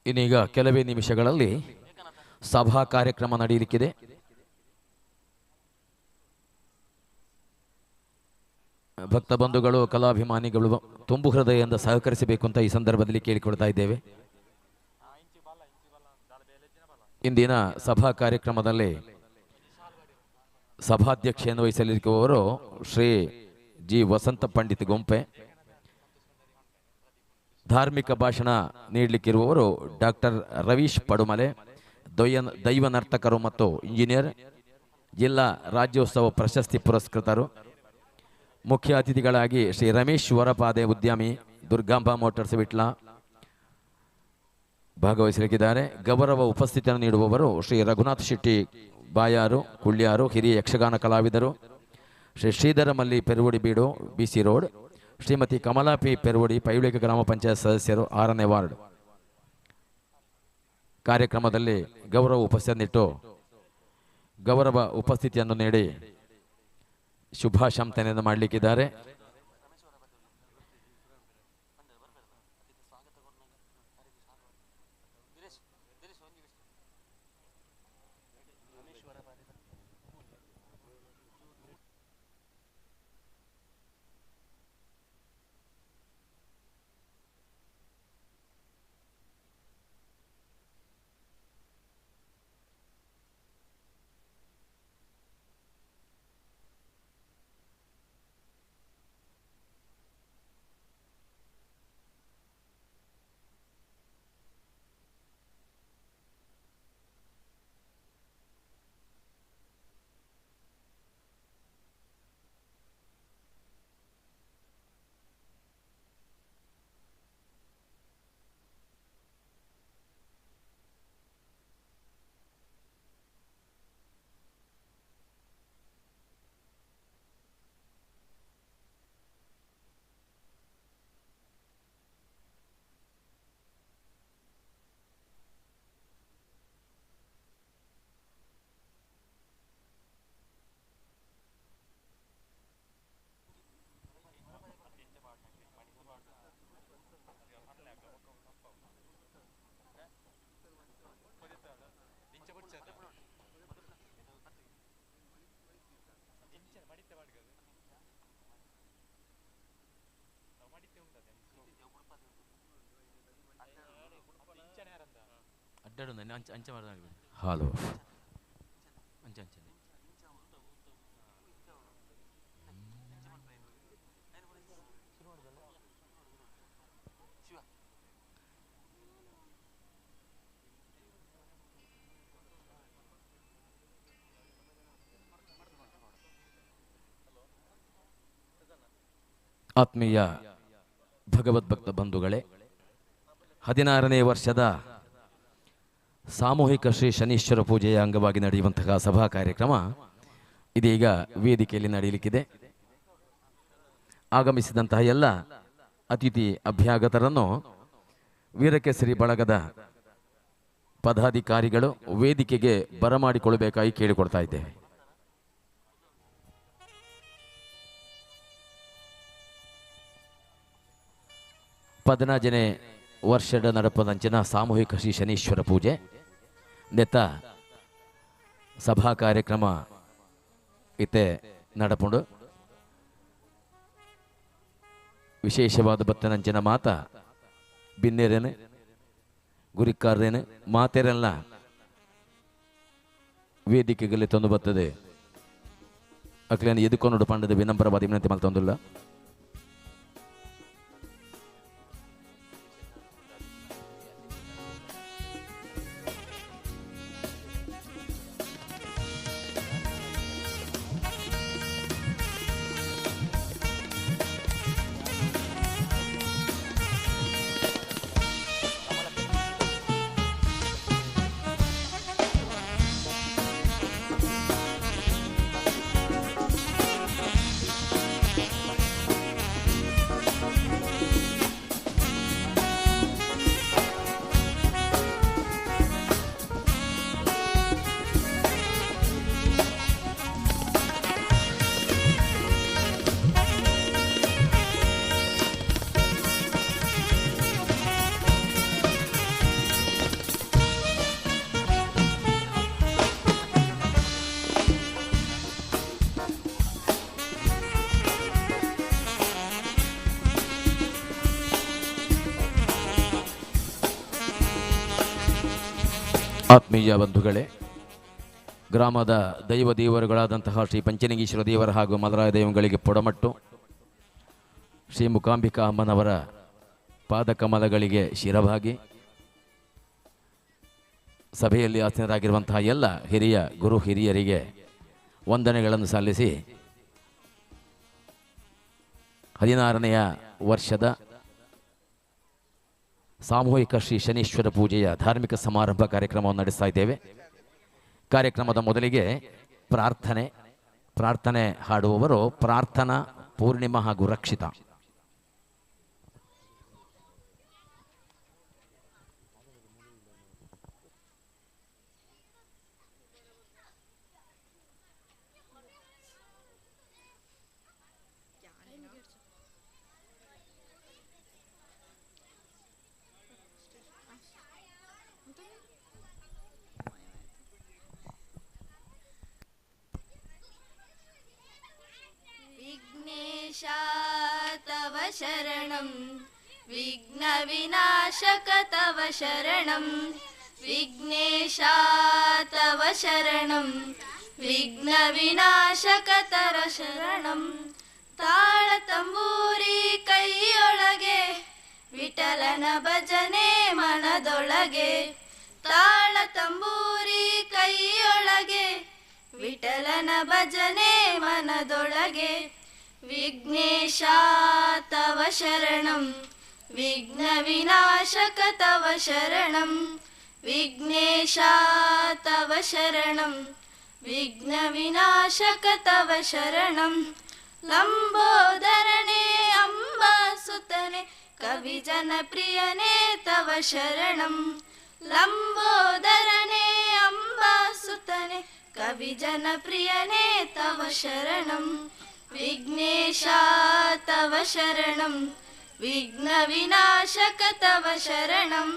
ಇನ್ನೀಗ ಕೆಲವೇ ನಿಮಿಷಗಳಲ್ಲಿ ಸಭಾ ಕಾರ್ಯಕ್ರಮ ನಡೆಯಲಿಕ್ಕಿದೆ. ಭಕ್ತ ಬಂಧುಗಳು, ಕಲಾಭಿಮಾನಿಗಳು ತುಂಬು ಹೃದಯದಿಂದ ಸಹಕರಿಸಬೇಕು ಅಂತ ಈ ಸಂದರ್ಭದಲ್ಲಿ ಕೇಳಿಕೊಳ್ತಾ ಇದ್ದೇವೆ. ಇಂದಿನ ಸಭಾ ಕಾರ್ಯಕ್ರಮದಲ್ಲಿ ಸಭಾಧ್ಯಕ್ಷೆಯನ್ನು ವಹಿಸಲಿರುವವರು ಶ್ರೀ ಜಿ ವಸಂತ ಪಂಡಿತ್ ಗೊಂಪೆ, ಧಾರ್ಮಿಕ ಭಾಷಣ ನೀಡಲಿಕ್ಕಿರುವವರು ಡಾಕ್ಟರ್ ರವೀಶ್ ಪಡುಮಲೆ, ದೈವ ನರ್ತಕರು ಮತ್ತು ಇಂಜಿನಿಯರ್, ಜಿಲ್ಲಾ ರಾಜ್ಯೋತ್ಸವ ಪ್ರಶಸ್ತಿ ಪುರಸ್ಕೃತರು. ಮುಖ್ಯ ಅತಿಥಿಗಳಾಗಿ ಶ್ರೀ ರಮೇಶ್ ವರಪಾದೆ ಉದ್ಯಮಿ, ದುರ್ಗಾಂಬಾ ಮೋಟಾರ್ಸ್ ವಿಟ್ಲ ಭಾಗವಹಿಸಲಿಕ್ಕಿದ್ದಾರೆ. ಗೌರವ ಉಪಸ್ಥಿತಿಯನ್ನು ನೀಡುವವರು ಶ್ರೀ ರಘುನಾಥ್ ಶೆಟ್ಟಿ ಬಾಯಾರು ಕುಳ್ಯಾರು, ಹಿರಿಯ ಯಕ್ಷಗಾನ ಕಲಾವಿದರು, ಶ್ರೀ ಶ್ರೀಧರ ಮಲ್ಲಿ ಪೆರುವಡಿ ಬೀಡು, BC road, Shrimati Kamala P Peruvadi, Paivalike ಗ್ರಾಮ ಪಂಚಾಯತ್ ಸದಸ್ಯರು, 6ನೇ ವಾರ್ಡ್. ಕಾರ್ಯಕ್ರಮದಲ್ಲಿ ಗೌರವ ಉಪಸ್ಥಿತಿಯನ್ನಿಟ್ಟು ಗೌರವ ಉಪಸ್ಥಿತಿಯನ್ನು ನೀಡಿ ಶುಭಾಶಂಸನೆಯನ್ನು ಮಾಡಲಿಕ್ಕಿದ್ದಾರೆ. ಹಲೋ ಆತ್ಮೀಯ ಭಗವದ್ಭಕ್ತ ಬಂಧುಗಳೇ, 16ನೇ ವರ್ಷದ ಸಾಮೂಹಿಕ ಶ್ರೀ ಶನೀಶ್ವರ ಪೂಜೆಯ ಅಂಗವಾಗಿ ನಡೆಯುವಂತಹ ಸಭಾ ಕಾರ್ಯಕ್ರಮ ಇದೀಗ ವೇದಿಕೆಯಲ್ಲಿ ನಡೆಯಲಿಕ್ಕಿದೆ. ಆಗಮಿಸಿದಂತಹ ಎಲ್ಲ ಅತಿಥಿ ಅಭ್ಯಾಗತರನ್ನು ವೀರಕೇಸರಿ ಬಳಗದ ಪದಾಧಿಕಾರಿಗಳು ವೇದಿಕೆಗೆ ಬರಮಾಡಿಕೊಳ್ಳಬೇಕಾಗಿ ಕೇಳಿಕೊಡ್ತಾ ಇದ್ದೇವೆ. 14ನೇ ವರ್ಷದ ನಡಪದಂಚಿನ ಸಾಮೂಹಿಕ ಶ್ರೀ ಶನೀಶ್ವರ ಪೂಜೆ ನೆತ್ತ ಸಭಾ ಕಾರ್ಯಕ್ರಮ ಇತ್ತೆ ನಡಪುಂಡು. ವಿಶೇಷವಾದ ಬತ್ತನಂಚಿನ ಮಾತ ಬಿನ್ನೇರೇನು ಗುರಿಕಾರ್ರೇನು ಮಾತೇರೆಲ್ಲ ವೇದಿಕೆಗಳಲ್ಲಿ ತಂದು ಬರ್ತದೆ. ಅಕ್ಲೇನ ಎದುಕೊಂಡು ಪಂಡದ ವಿನಮ್ರವಾದ ವಿನಂತಿ ಮಲ್ತೊಂದುಲ್ಲ. ಆತ್ಮೀಯ ಬಂಧುಗಳೇ, ಗ್ರಾಮದ ದೈವ ದೇವರುಗಳಾದಂತಹ ಶ್ರೀ ಪಂಚಲಿಂಗೇಶ್ವರ ದೇವರ ಹಾಗೂ ಮಲರಾಯ ದೈವಗಳಿಗೆ ಪೊಡಮಟ್ಟು, ಶ್ರೀ ಮುಕಾಂಬಿಕಾ ಅಮ್ಮನವರ ಪಾದಕಮಲಗಳಿಗೆ ಶಿರಭಾಗಿ, ಸಭೆಯಲ್ಲಿ ಆಸೀನರಾಗಿರುವಂತಹ ಎಲ್ಲ ಹಿರಿಯ ಗುರು ಹಿರಿಯರಿಗೆ ವಂದನೆಗಳನ್ನು ಸಲ್ಲಿಸಿ 16ನೆಯ ವರ್ಷದ ಸಾಮೂಹಿಕ ಶ್ರೀ ಶನೀಶ್ವರ ಪೂಜೆಯ ಧಾರ್ಮಿಕ ಸಮಾರಂಭ ಕಾರ್ಯಕ್ರಮವನ್ನು ನಡೆಸ್ತಾ ಇದ್ದೇವೆ. ಕಾರ್ಯಕ್ರಮದ ಮೊದಲಿಗೆ ಪ್ರಾರ್ಥನೆ ಹಾಡುವವರು ಪ್ರಾರ್ಥನಾ ಪೂರ್ಣಿಮಾ ಹಾಗೂ ರಕ್ಷಿತಾ. तव शरणं विघ्नविनाशक तव शरणं विघ्नेश तव शरणं विघ्नविनाशक तव शरणं. ತಾಳತಂಬೂರಿ ಕೈಯೊಳಗೆ ವಿಠಲನ ಭಜನೆ ಮನದೊಳಗೆ, ತಾಳತಂಬೂರಿ ಕೈಯೊಳಗೆ ವಿಠಲನ ಭಜನೆ ಮನದೊಳಗೆ. ವಿಘ್ನೇಶ ತವ ಶರಣಂ ವಿಘ್ನವಿನಾಶಕ ತವ ಶರಣಂ ವಿಘ್ನೇಶ ತವ ಶರಣಂ ವಿಘ್ನವಿನಾಶಕ ತವ ಶರಣಂ. ಲಂಬೋದರನೇ ಅಂಬಾಸುತನೆ ಕವಿಜನಪ್ರಿಯನೇ ತವ ಶರಣಂ, ಲಂಬೋದರನೇ ಅಂಬಾಸುತನೆ ಕವಿಜನಪ್ರಿಯನೇ ತವ ಶರಣಂ. ವಿಘ್ನೇಶ ತವ ಶರಣಂ ವಿಘ್ನವಿನಾಶಕ ತವ ಶರಣಂ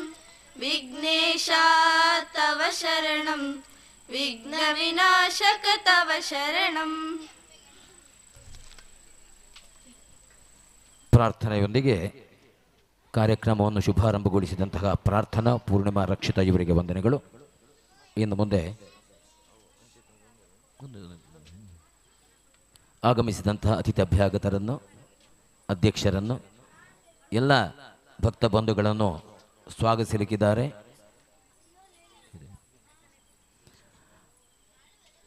ವಿಘ್ನೇಶ ತವ ಶರಣಂ ವಿಘ್ನವಿನಾಶಕ ತವ ಶರಣಂ. ಪ್ರಾರ್ಥನೆಯೊಂದಿಗೆ ಕಾರ್ಯಕ್ರಮವನ್ನು ಶುಭಾರಂಭಗೊಳಿಸಿದಂತಹ ಪ್ರಾರ್ಥನಾ ಪೂರ್ಣಿಮಾ ರಕ್ಷಿತಾ ಇವರಿಗೆ ವಂದನೆಗಳು. ಇನ್ನು ಮುಂದೆ ಆಗಮಿಸಿದಂತಹ ಅತಿಥಿ ಅಭ್ಯಾಗತರನ್ನು, ಅಧ್ಯಕ್ಷರನ್ನು, ಎಲ್ಲ ಭಕ್ತ ಬಂಧುಗಳನ್ನು ಸ್ವಾಗತಿಸಲಿಕ್ಕಿದ್ದಾರೆ.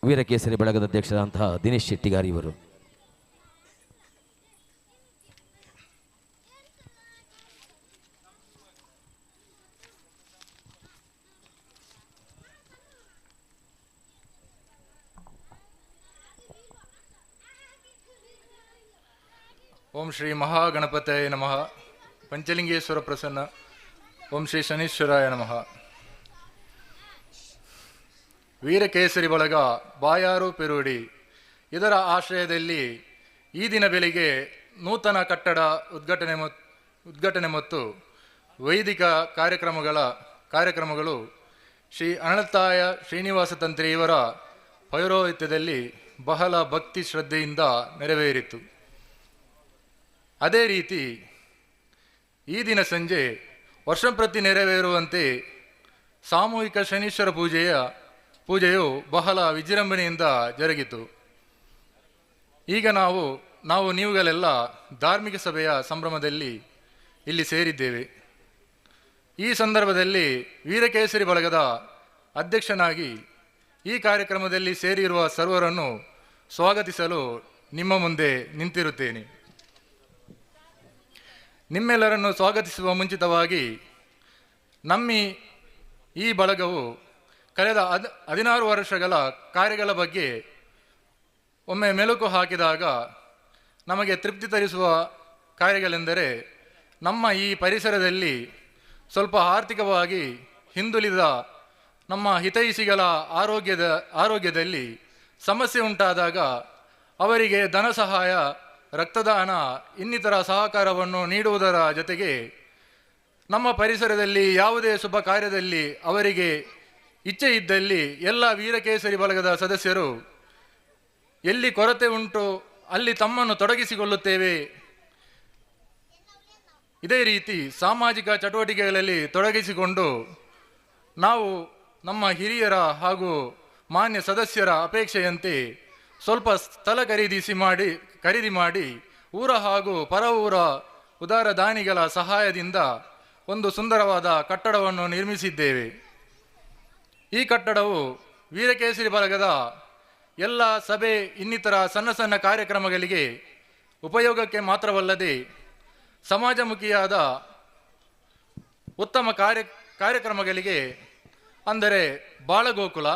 ವೀರಕೇಸರಿ ಬಳಗದ ಅಧ್ಯಕ್ಷರಾದಂತಹ ದಿನೇಶ್ ಶೆಟ್ಟಿಗಾರ್ ಇವರು. ಓಂ ಶ್ರೀ ಮಹಾಗಣಪತಯೇ ನಮಃ. ಪಂಚಲಿಂಗೇಶ್ವರ ಪ್ರಸನ್ನ. ಓಂ ಶ್ರೀ ಶನೀಶ್ವರಾಯ ನಮಃ. ವೀರಕೇಸರಿ ಬಳಗ ಬಾಯಾರು ಪೆರುಡಿ ಇದರ ಆಶ್ರಯದಲ್ಲಿ ಈ ದಿನ ಬೆಳಿಗ್ಗೆ ನೂತನ ಕಟ್ಟಡ ಉದ್ಘಾಟನೆ ಮತ್ತು ವೈದಿಕ ಕಾರ್ಯಕ್ರಮಗಳು ಶ್ರೀ ಅನಂತಾಯ ಶ್ರೀನಿವಾಸ ತಂತ್ರಿ ಇವರ ಪೌರೋಹಿತ್ಯದಲ್ಲಿ ಬಹಳ ಭಕ್ತಿ ಶ್ರದ್ಧೆಯಿಂದ ನೆರವೇರಿತು. ಅದೇ ರೀತಿ ಈ ದಿನ ಸಂಜೆ ವರ್ಷಂಪ್ರತಿ ನೆರವೇರುವಂತೆ ಸಾಮೂಹಿಕ ಶನೀಶ್ವರ ಪೂಜೆಯ ಪೂಜೆಯು ಬಹಳ ವಿಜೃಂಭಣೆಯಿಂದ ಜರುಗಿತು. ಈಗ ನಾವು ನಾವು ನೀವುಗಳೆಲ್ಲ ಧಾರ್ಮಿಕ ಸಭೆಯ ಸಂಭ್ರಮದಲ್ಲಿ ಇಲ್ಲಿ ಸೇರಿದ್ದೇವೆ. ಈ ಸಂದರ್ಭದಲ್ಲಿ ವೀರಕೇಸರಿ ಬಳಗದ ಅಧ್ಯಕ್ಷನಾಗಿ ಈ ಕಾರ್ಯಕ್ರಮದಲ್ಲಿ ಸೇರಿರುವ ಸರ್ವರನ್ನು ಸ್ವಾಗತಿಸಲು ನಿಮ್ಮ ಮುಂದೆ ನಿಂತಿರುತ್ತೇನೆ. ನಿಮ್ಮೆಲ್ಲರನ್ನು ಸ್ವಾಗತಿಸುವ ಮುಂಚಿತವಾಗಿ ನಮ್ಮಿ ಈ ಬಳಗವು ಕಳೆದ 16 ವರ್ಷಗಳ ಕಾರ್ಯಗಳ ಬಗ್ಗೆ ಒಮ್ಮೆ ಮೆಲುಕು ಹಾಕಿದಾಗ ನಮಗೆ ತೃಪ್ತಿ ತರಿಸುವ ಕಾರ್ಯಗಳೆಂದರೆ, ನಮ್ಮ ಈ ಪರಿಸರದಲ್ಲಿ ಸ್ವಲ್ಪ ಆರ್ಥಿಕವಾಗಿ ಹಿಂದುಳಿದ ನಮ್ಮ ಹಿತೈಷಿಗಳ ಆರೋಗ್ಯದಲ್ಲಿ ಸಮಸ್ಯೆ ಉಂಟಾದಾಗ ಅವರಿಗೆ ಧನ ಸಹಾಯ, ರಕ್ತದಾನ, ಇನ್ನಿತರ ಸಹಕಾರವನ್ನು ನೀಡುವುದರ ಜೊತೆಗೆ ನಮ್ಮ ಪರಿಸರದಲ್ಲಿ ಯಾವುದೇ ಶುಭ ಕಾರ್ಯದಲ್ಲಿ ಅವರಿಗೆ ಇಚ್ಛೆ ಇದ್ದಲ್ಲಿ ಎಲ್ಲ ವೀರಕೇಸರಿ ಬಳಗದ ಸದಸ್ಯರು ಎಲ್ಲಿ ಕೊರತೆ ಉಂಟು ಅಲ್ಲಿ ತಮ್ಮನ್ನು ತೊಡಗಿಸಿಕೊಳ್ಳುತ್ತೇವೆ. ಇದೇ ರೀತಿ ಸಾಮಾಜಿಕ ಚಟುವಟಿಕೆಗಳಲ್ಲಿ ತೊಡಗಿಸಿಕೊಂಡು ನಾವು ನಮ್ಮ ಹಿರಿಯರ ಹಾಗೂ ಮಾನ್ಯ ಸದಸ್ಯರ ಅಪೇಕ್ಷೆಯಂತೆ ಸ್ವಲ್ಪ ಸ್ಥಳ ಖರೀದಿ ಮಾಡಿ ಊರ ಹಾಗೂ ಪರ ಊರ ಉದಾರ ದಾನಿಗಳ ಸಹಾಯದಿಂದ ಒಂದು ಸುಂದರವಾದ ಕಟ್ಟಡವನ್ನು ನಿರ್ಮಿಸಿದ್ದೇವೆ. ಈ ಕಟ್ಟಡವು ವೀರಕೇಸರಿ ಬಳಗದ ಎಲ್ಲ ಸಭೆ ಇನ್ನಿತರ ಸಣ್ಣ ಸಣ್ಣ ಕಾರ್ಯಕ್ರಮಗಳಿಗೆ ಉಪಯೋಗಕ್ಕೆ ಮಾತ್ರವಲ್ಲದೆ ಸಮಾಜಮುಖಿಯಾದ ಉತ್ತಮ ಕಾರ್ಯಕ್ರಮಗಳಿಗೆ, ಅಂದರೆ ಬಾಲಗೋಕುಲ,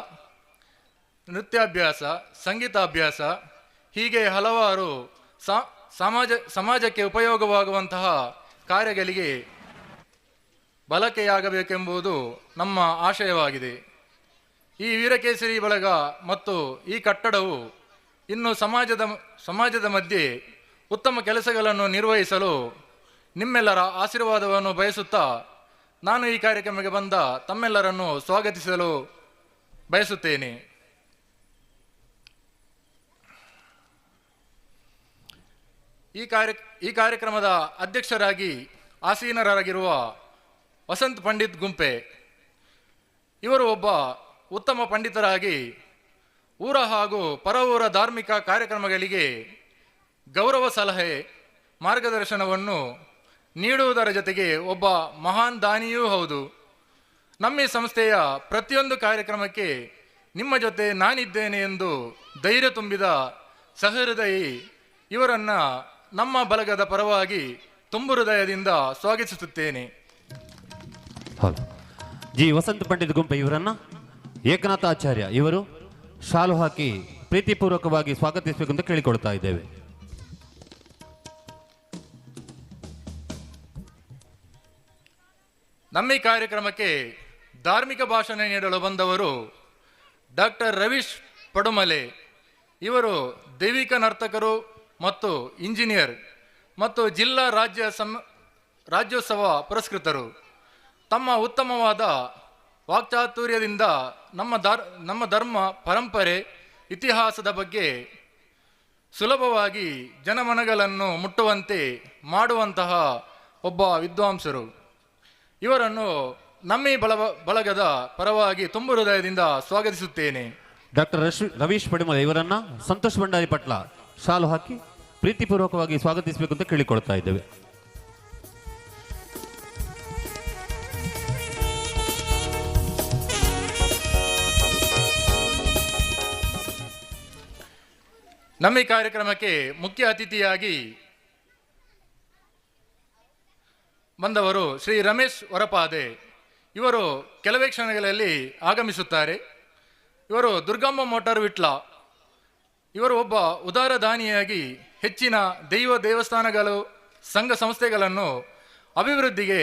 ನೃತ್ಯಾಭ್ಯಾಸ, ಸಂಗೀತಾಭ್ಯಾಸ, ಹೀಗೆ ಹಲವಾರು ಸಮಾಜಕ್ಕೆ ಉಪಯೋಗವಾಗುವಂತಹ ಕಾರ್ಯಗಳಿಗೆ ಬಳಕೆಯಾಗಬೇಕೆಂಬುದು ನಮ್ಮ ಆಶಯವಾಗಿದೆ. ಈ ವೀರಕೇಸರಿ ಬಳಗ ಮತ್ತು ಈ ಕಟ್ಟಡವು ಇನ್ನು ಸಮಾಜದ ಮಧ್ಯೆ ಉತ್ತಮ ಕೆಲಸಗಳನ್ನು ನಿರ್ವಹಿಸಲು ನಿಮ್ಮೆಲ್ಲರ ಆಶೀರ್ವಾದವನ್ನು ಬಯಸುತ್ತಾ ನಾನು ಈ ಕಾರ್ಯಕ್ರಮಕ್ಕೆ ಬಂದ ತಮ್ಮೆಲ್ಲರನ್ನು ಸ್ವಾಗತಿಸಲು ಬಯಸುತ್ತೇನೆ. ಈ ಕಾರ್ಯಕ್ರಮದ ಅಧ್ಯಕ್ಷರಾಗಿ ಆಸೀನರಾಗಿರುವ ವಸಂತ್ ಪಂಡಿತ್ ಗುಂಪೆ ಇವರು ಒಬ್ಬ ಉತ್ತಮ ಪಂಡಿತರಾಗಿ ಊರ ಹಾಗೂ ಪರ ಊರ ಧಾರ್ಮಿಕ ಕಾರ್ಯಕ್ರಮಗಳಿಗೆ ಗೌರವ ಸಲಹೆ ಮಾರ್ಗದರ್ಶನವನ್ನು ನೀಡುವುದರ ಜೊತೆಗೆ ಒಬ್ಬ ಮಹಾನ್ ದಾನಿಯೂ ಹೌದು. ನಮ್ಮ ಈ ಸಂಸ್ಥೆಯ ಪ್ರತಿಯೊಂದು ಕಾರ್ಯಕ್ರಮಕ್ಕೆ ನಿಮ್ಮ ಜೊತೆ ನಾನಿದ್ದೇನೆ ಎಂದು ಧೈರ್ಯ ತುಂಬಿದ ಸಹೃದಯಿ ಇವರನ್ನು ನಮ್ಮ ಬಳಗದ ಪರವಾಗಿ ತುಂಬು ಹೃದಯದಿಂದ ಸ್ವಾಗತಿಸುತ್ತೇನೆ. ಹೌದು, ಜಿ ವಸಂತ ಪಂಡಿತ್ ಗುಂಪೆ ಇವರನ್ನು ಏಕನಾಥ ಆಚಾರ್ಯ ಇವರು ಶಾಲು ಹಾಕಿ ಪ್ರೀತಿಪೂರ್ವಕವಾಗಿ ಸ್ವಾಗತಿಸಬೇಕು ಅಂತ ಕೇಳಿಕೊಳ್ತಾ ಇದ್ದೇವೆ. ನಮ್ಮ ಈ ಕಾರ್ಯಕ್ರಮಕ್ಕೆ ಧಾರ್ಮಿಕ ಭಾಷಣ ನೀಡಲು ಬಂದವರು ಡಾಕ್ಟರ್ ರವೀಶ್ ಪಡುಮಲೆ. ಇವರು ದೈವಿಕ ನರ್ತಕರು ಮತ್ತು ಇಂಜಿನಿಯರ್ ಮತ್ತು ಜಿಲ್ಲಾ ರಾಜ್ಯೋತ್ಸವ ಪುರಸ್ಕೃತರು. ತಮ್ಮ ಉತ್ತಮವಾದ ವಾಕ್ಚಾತುರ್ಯದಿಂದ ನಮ್ಮ ಧರ್ಮ ಪರಂಪರೆ ಇತಿಹಾಸದ ಬಗ್ಗೆ ಸುಲಭವಾಗಿ ಜನಮನಗಳನ್ನು ಮುಟ್ಟುವಂತೆ ಮಾಡುವಂತಹ ಒಬ್ಬ ವಿದ್ವಾಂಸರು. ಇವರನ್ನು ನಮ್ಮಿ ಬಳಗದ ಪರವಾಗಿ ತುಂಬು ಹೃದಯದಿಂದ ಸ್ವಾಗತಿಸುತ್ತೇನೆ. ಡಾಕ್ಟರ್ ರವೀಶ್ ಪಡುಮಲೆ ಇವರನ್ನು ಸಂತೋಷ್ ಭಂಡಾರಿ ಪಟ್ಲ ಶಾಲು ಹಾಕಿ ಪ್ರೀತಿಪೂರ್ವಕವಾಗಿ ಸ್ವಾಗತಿಸಬೇಕು ಅಂತ ಕೇಳಿಕೊಳ್ತಾ ಇದ್ದೇವೆ. ನಮ್ಮ ಈ ಕಾರ್ಯಕ್ರಮಕ್ಕೆ ಮುಖ್ಯ ಅತಿಥಿಯಾಗಿ ಬಂದವರು ಶ್ರೀ ರಮೇಶ್ ವರಪಾದೆ. ಇವರು ಕೆಲವೇ ಕ್ಷಣಗಳಲ್ಲಿ ಆಗಮಿಸುತ್ತಾರೆ. ಇವರು ದುರ್ಗಮ್ಮ ಮೋಟಾರ್ ವಿಟ್ಲ. ಇವರು ಒಬ್ಬ ಉದಾರ ದಾನಿಯಾಗಿ ಹೆಚ್ಚಿನ ದೈವ ದೇವಸ್ಥಾನಗಳು, ಸಂಘ ಸಂಸ್ಥೆಗಳನ್ನು ಅಭಿವೃದ್ಧಿಗೆ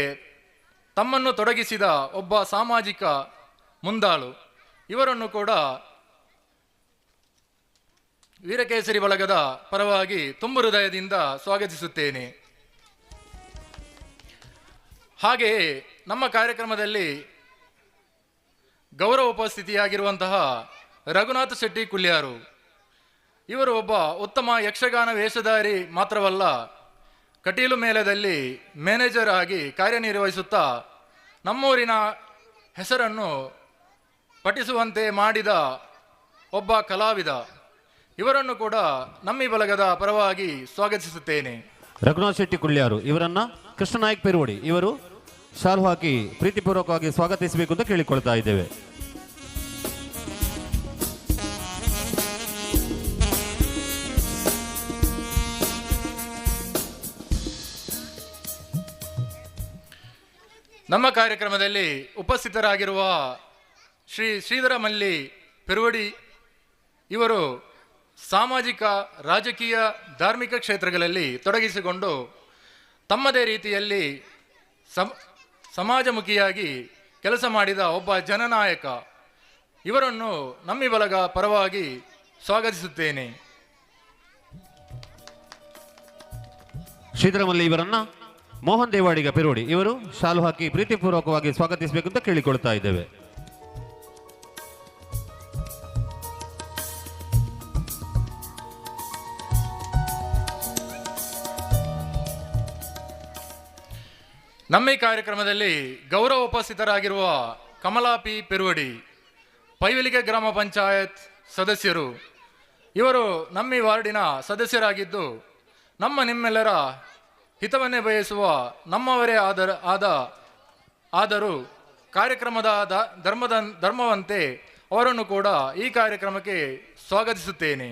ತಮ್ಮನ್ನು ತೊಡಗಿಸಿದ ಒಬ್ಬ ಸಾಮಾಜಿಕ ಮುಂದಾಳು. ಇವರನ್ನು ಕೂಡ ವೀರಕೇಸರಿ ಬಳಗದ ಪರವಾಗಿ ತುಂಬು ಹೃದಯದಿಂದ ಸ್ವಾಗತಿಸುತ್ತೇನೆ. ಹಾಗೆಯೇ ನಮ್ಮ ಕಾರ್ಯಕ್ರಮದಲ್ಲಿ ಗೌರವ ಉಪಸ್ಥಿತಿಯಾಗಿರುವಂತಹ ರಘುನಾಥ ಶೆಟ್ಟಿ ಕುಲ್ಯಾರು. ಇವರು ಒಬ್ಬ ಉತ್ತಮ ಯಕ್ಷಗಾನ ವೇಷಧಾರಿ ಮಾತ್ರವಲ್ಲ, ಕಟೀಲು ಮೇಳದಲ್ಲಿ ಮ್ಯಾನೇಜರ್ ಆಗಿ ಕಾರ್ಯನಿರ್ವಹಿಸುತ್ತಾ ನಮ್ಮೂರಿನ ಹೆಸರನ್ನು ಪಠಿಸುವಂತೆ ಮಾಡಿದ ಒಬ್ಬ ಕಲಾವಿದ. ಇವರನ್ನು ಕೂಡ ನಮ್ಮಿ ಬಳಗದ ಪರವಾಗಿ ಸ್ವಾಗತಿಸುತ್ತೇನೆ. ರಘುನಾಥ್ ಶೆಟ್ಟಿ ಕುಳ್ಳ್ಯಾರು ಇವರನ್ನ ಕೃಷ್ಣನಾಯಕ್ ಪೆರುವಡಿ ಇವರು ಶಾಲು ಹಾಕಿ ಪ್ರೀತಿಪೂರ್ವಕವಾಗಿ ಸ್ವಾಗತಿಸಬೇಕು ಅಂತ ಕೇಳಿಕೊಳ್ತಾ ಇದ್ದೇವೆ. ನಮ್ಮ ಕಾರ್ಯಕ್ರಮದಲ್ಲಿ ಉಪಸ್ಥಿತರಾಗಿರುವ ಶ್ರೀ ಶ್ರೀಧರ ಮಲ್ಲಿ ಪೆರುವಡಿ ಇವರು ಸಾಮಾಜಿಕ, ರಾಜಕೀಯ, ಧಾರ್ಮಿಕ ಕ್ಷೇತ್ರಗಳಲ್ಲಿ ತೊಡಗಿಸಿಕೊಂಡು ತಮ್ಮದೇ ರೀತಿಯಲ್ಲಿ ಸಮಾಜಮುಖಿಯಾಗಿ ಕೆಲಸ ಮಾಡಿದ ಒಬ್ಬ ಜನನಾಯಕ. ಇವರನ್ನು ನಮ್ಮಿ ಬಳಗ ಪರವಾಗಿ ಸ್ವಾಗತಿಸುತ್ತೇನೆ. ಶ್ರೀಧರ ಮಲ್ಲಿ ಇವರನ್ನ ಮೋಹನ್ ದೇವಾಡಿಗ ಪೆರುವಡಿ ಇವರು ಶಾಲು ಹಾಕಿ ಪ್ರೀತಿಪೂರ್ವಕವಾಗಿ ಸ್ವಾಗತಿಸಬೇಕು ಅಂತ ಕೇಳಿಕೊಳ್ತಾ ಇದ್ದೇವೆ. ನಮ್ಮ ಈ ಕಾರ್ಯಕ್ರಮದಲ್ಲಿ ಗೌರವ ಉಪಸ್ಥಿತರಾಗಿರುವ ಕಮಲಾ ಪಿ ಪೆರುವಡಿ, ಪೈವಲಿಗೆ ಗ್ರಾಮ ಪಂಚಾಯತ್ ಸದಸ್ಯರು. ಇವರು ನಮ್ಮ ಈ ವಾರ್ಡಿನ ಸದಸ್ಯರಾಗಿದ್ದು ನಮ್ಮ ನಿಮ್ಮೆಲ್ಲರ ಹಿತವನ್ನೇ ಬಯಸುವ ನಮ್ಮವರೇ ಆದರೂ ಕಾರ್ಯಕ್ರಮದ ಧರ್ಮವಂತೆ ಅವರನ್ನು ಕೂಡ ಈ ಕಾರ್ಯಕ್ರಮಕ್ಕೆ ಸ್ವಾಗತಿಸುತ್ತೇನೆ.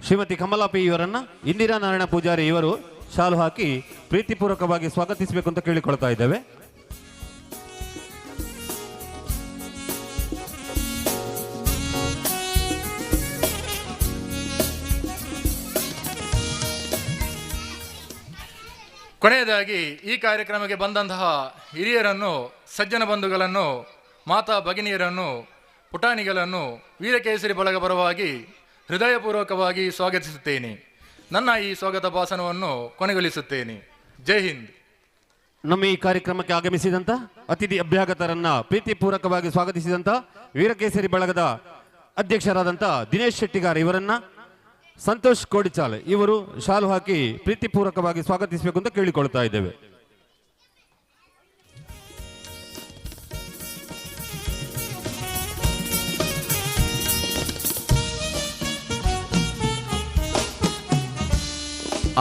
ಶ್ರೀಮತಿ ಕಮಲಾ ಪಿ ಇವರನ್ನು ಇಂದಿರಾ ನಾರಾಯಣ ಪೂಜಾರಿ ಇವರು ಶಾಲು ಹಾಕಿ ಪ್ರೀತಿಪೂರ್ವಕವಾಗಿ ಸ್ವಾಗತಿಸಬೇಕು ಅಂತ ಕೇಳಿಕೊಳ್ತಾ ಇದ್ದೇವೆ. ಕೊನೆಯದಾಗಿ ಈ ಕಾರ್ಯಕ್ರಮಕ್ಕೆ ಬಂದಂತಹ ಹಿರಿಯರನ್ನು, ಸಜ್ಜನ ಬಂಧುಗಳನ್ನು, ಮಾತಾ ಭಗಿನಿಯರನ್ನು, ಪುಟಾಣಿಗಳನ್ನು ವೀರಕೇಸರಿ ಬಳಗ ಪರವಾಗಿ ಹೃದಯಪೂರ್ವಕವಾಗಿ ಸ್ವಾಗತಿಸುತ್ತೇನೆ. ನನ್ನ ಈ ಸ್ವಾಗತ ಭಾಷಣವನ್ನು ಕೊನೆಗೊಳಿಸುತ್ತೇನೆ. ಜೈ ಹಿಂದ್. ನಮ್ಮ ಈ ಕಾರ್ಯಕ್ರಮಕ್ಕೆ ಆಗಮಿಸಿದಂಥ ಅತಿಥಿ ಅಭ್ಯಾಗತರನ್ನ ಪ್ರೀತಿಪೂರ್ವಕವಾಗಿ ಸ್ವಾಗತಿಸಿದಂಥ ವೀರಕೇಸರಿ ಬಳಗದ ಅಧ್ಯಕ್ಷರಾದಂಥ ದಿನೇಶ್ ಶೆಟ್ಟಿಗಾರ್ ಇವರನ್ನ ಸಂತೋಷ್ ಕೋಡಿಚಾಲೆ ಇವರು ಶಾಲು ಹಾಕಿ ಪ್ರೀತಿಪೂರ್ವಕವಾಗಿ ಸ್ವಾಗತಿಸಬೇಕು ಅಂತ ಕೇಳಿಕೊಳ್ತಾ ಇದ್ದೇವೆ.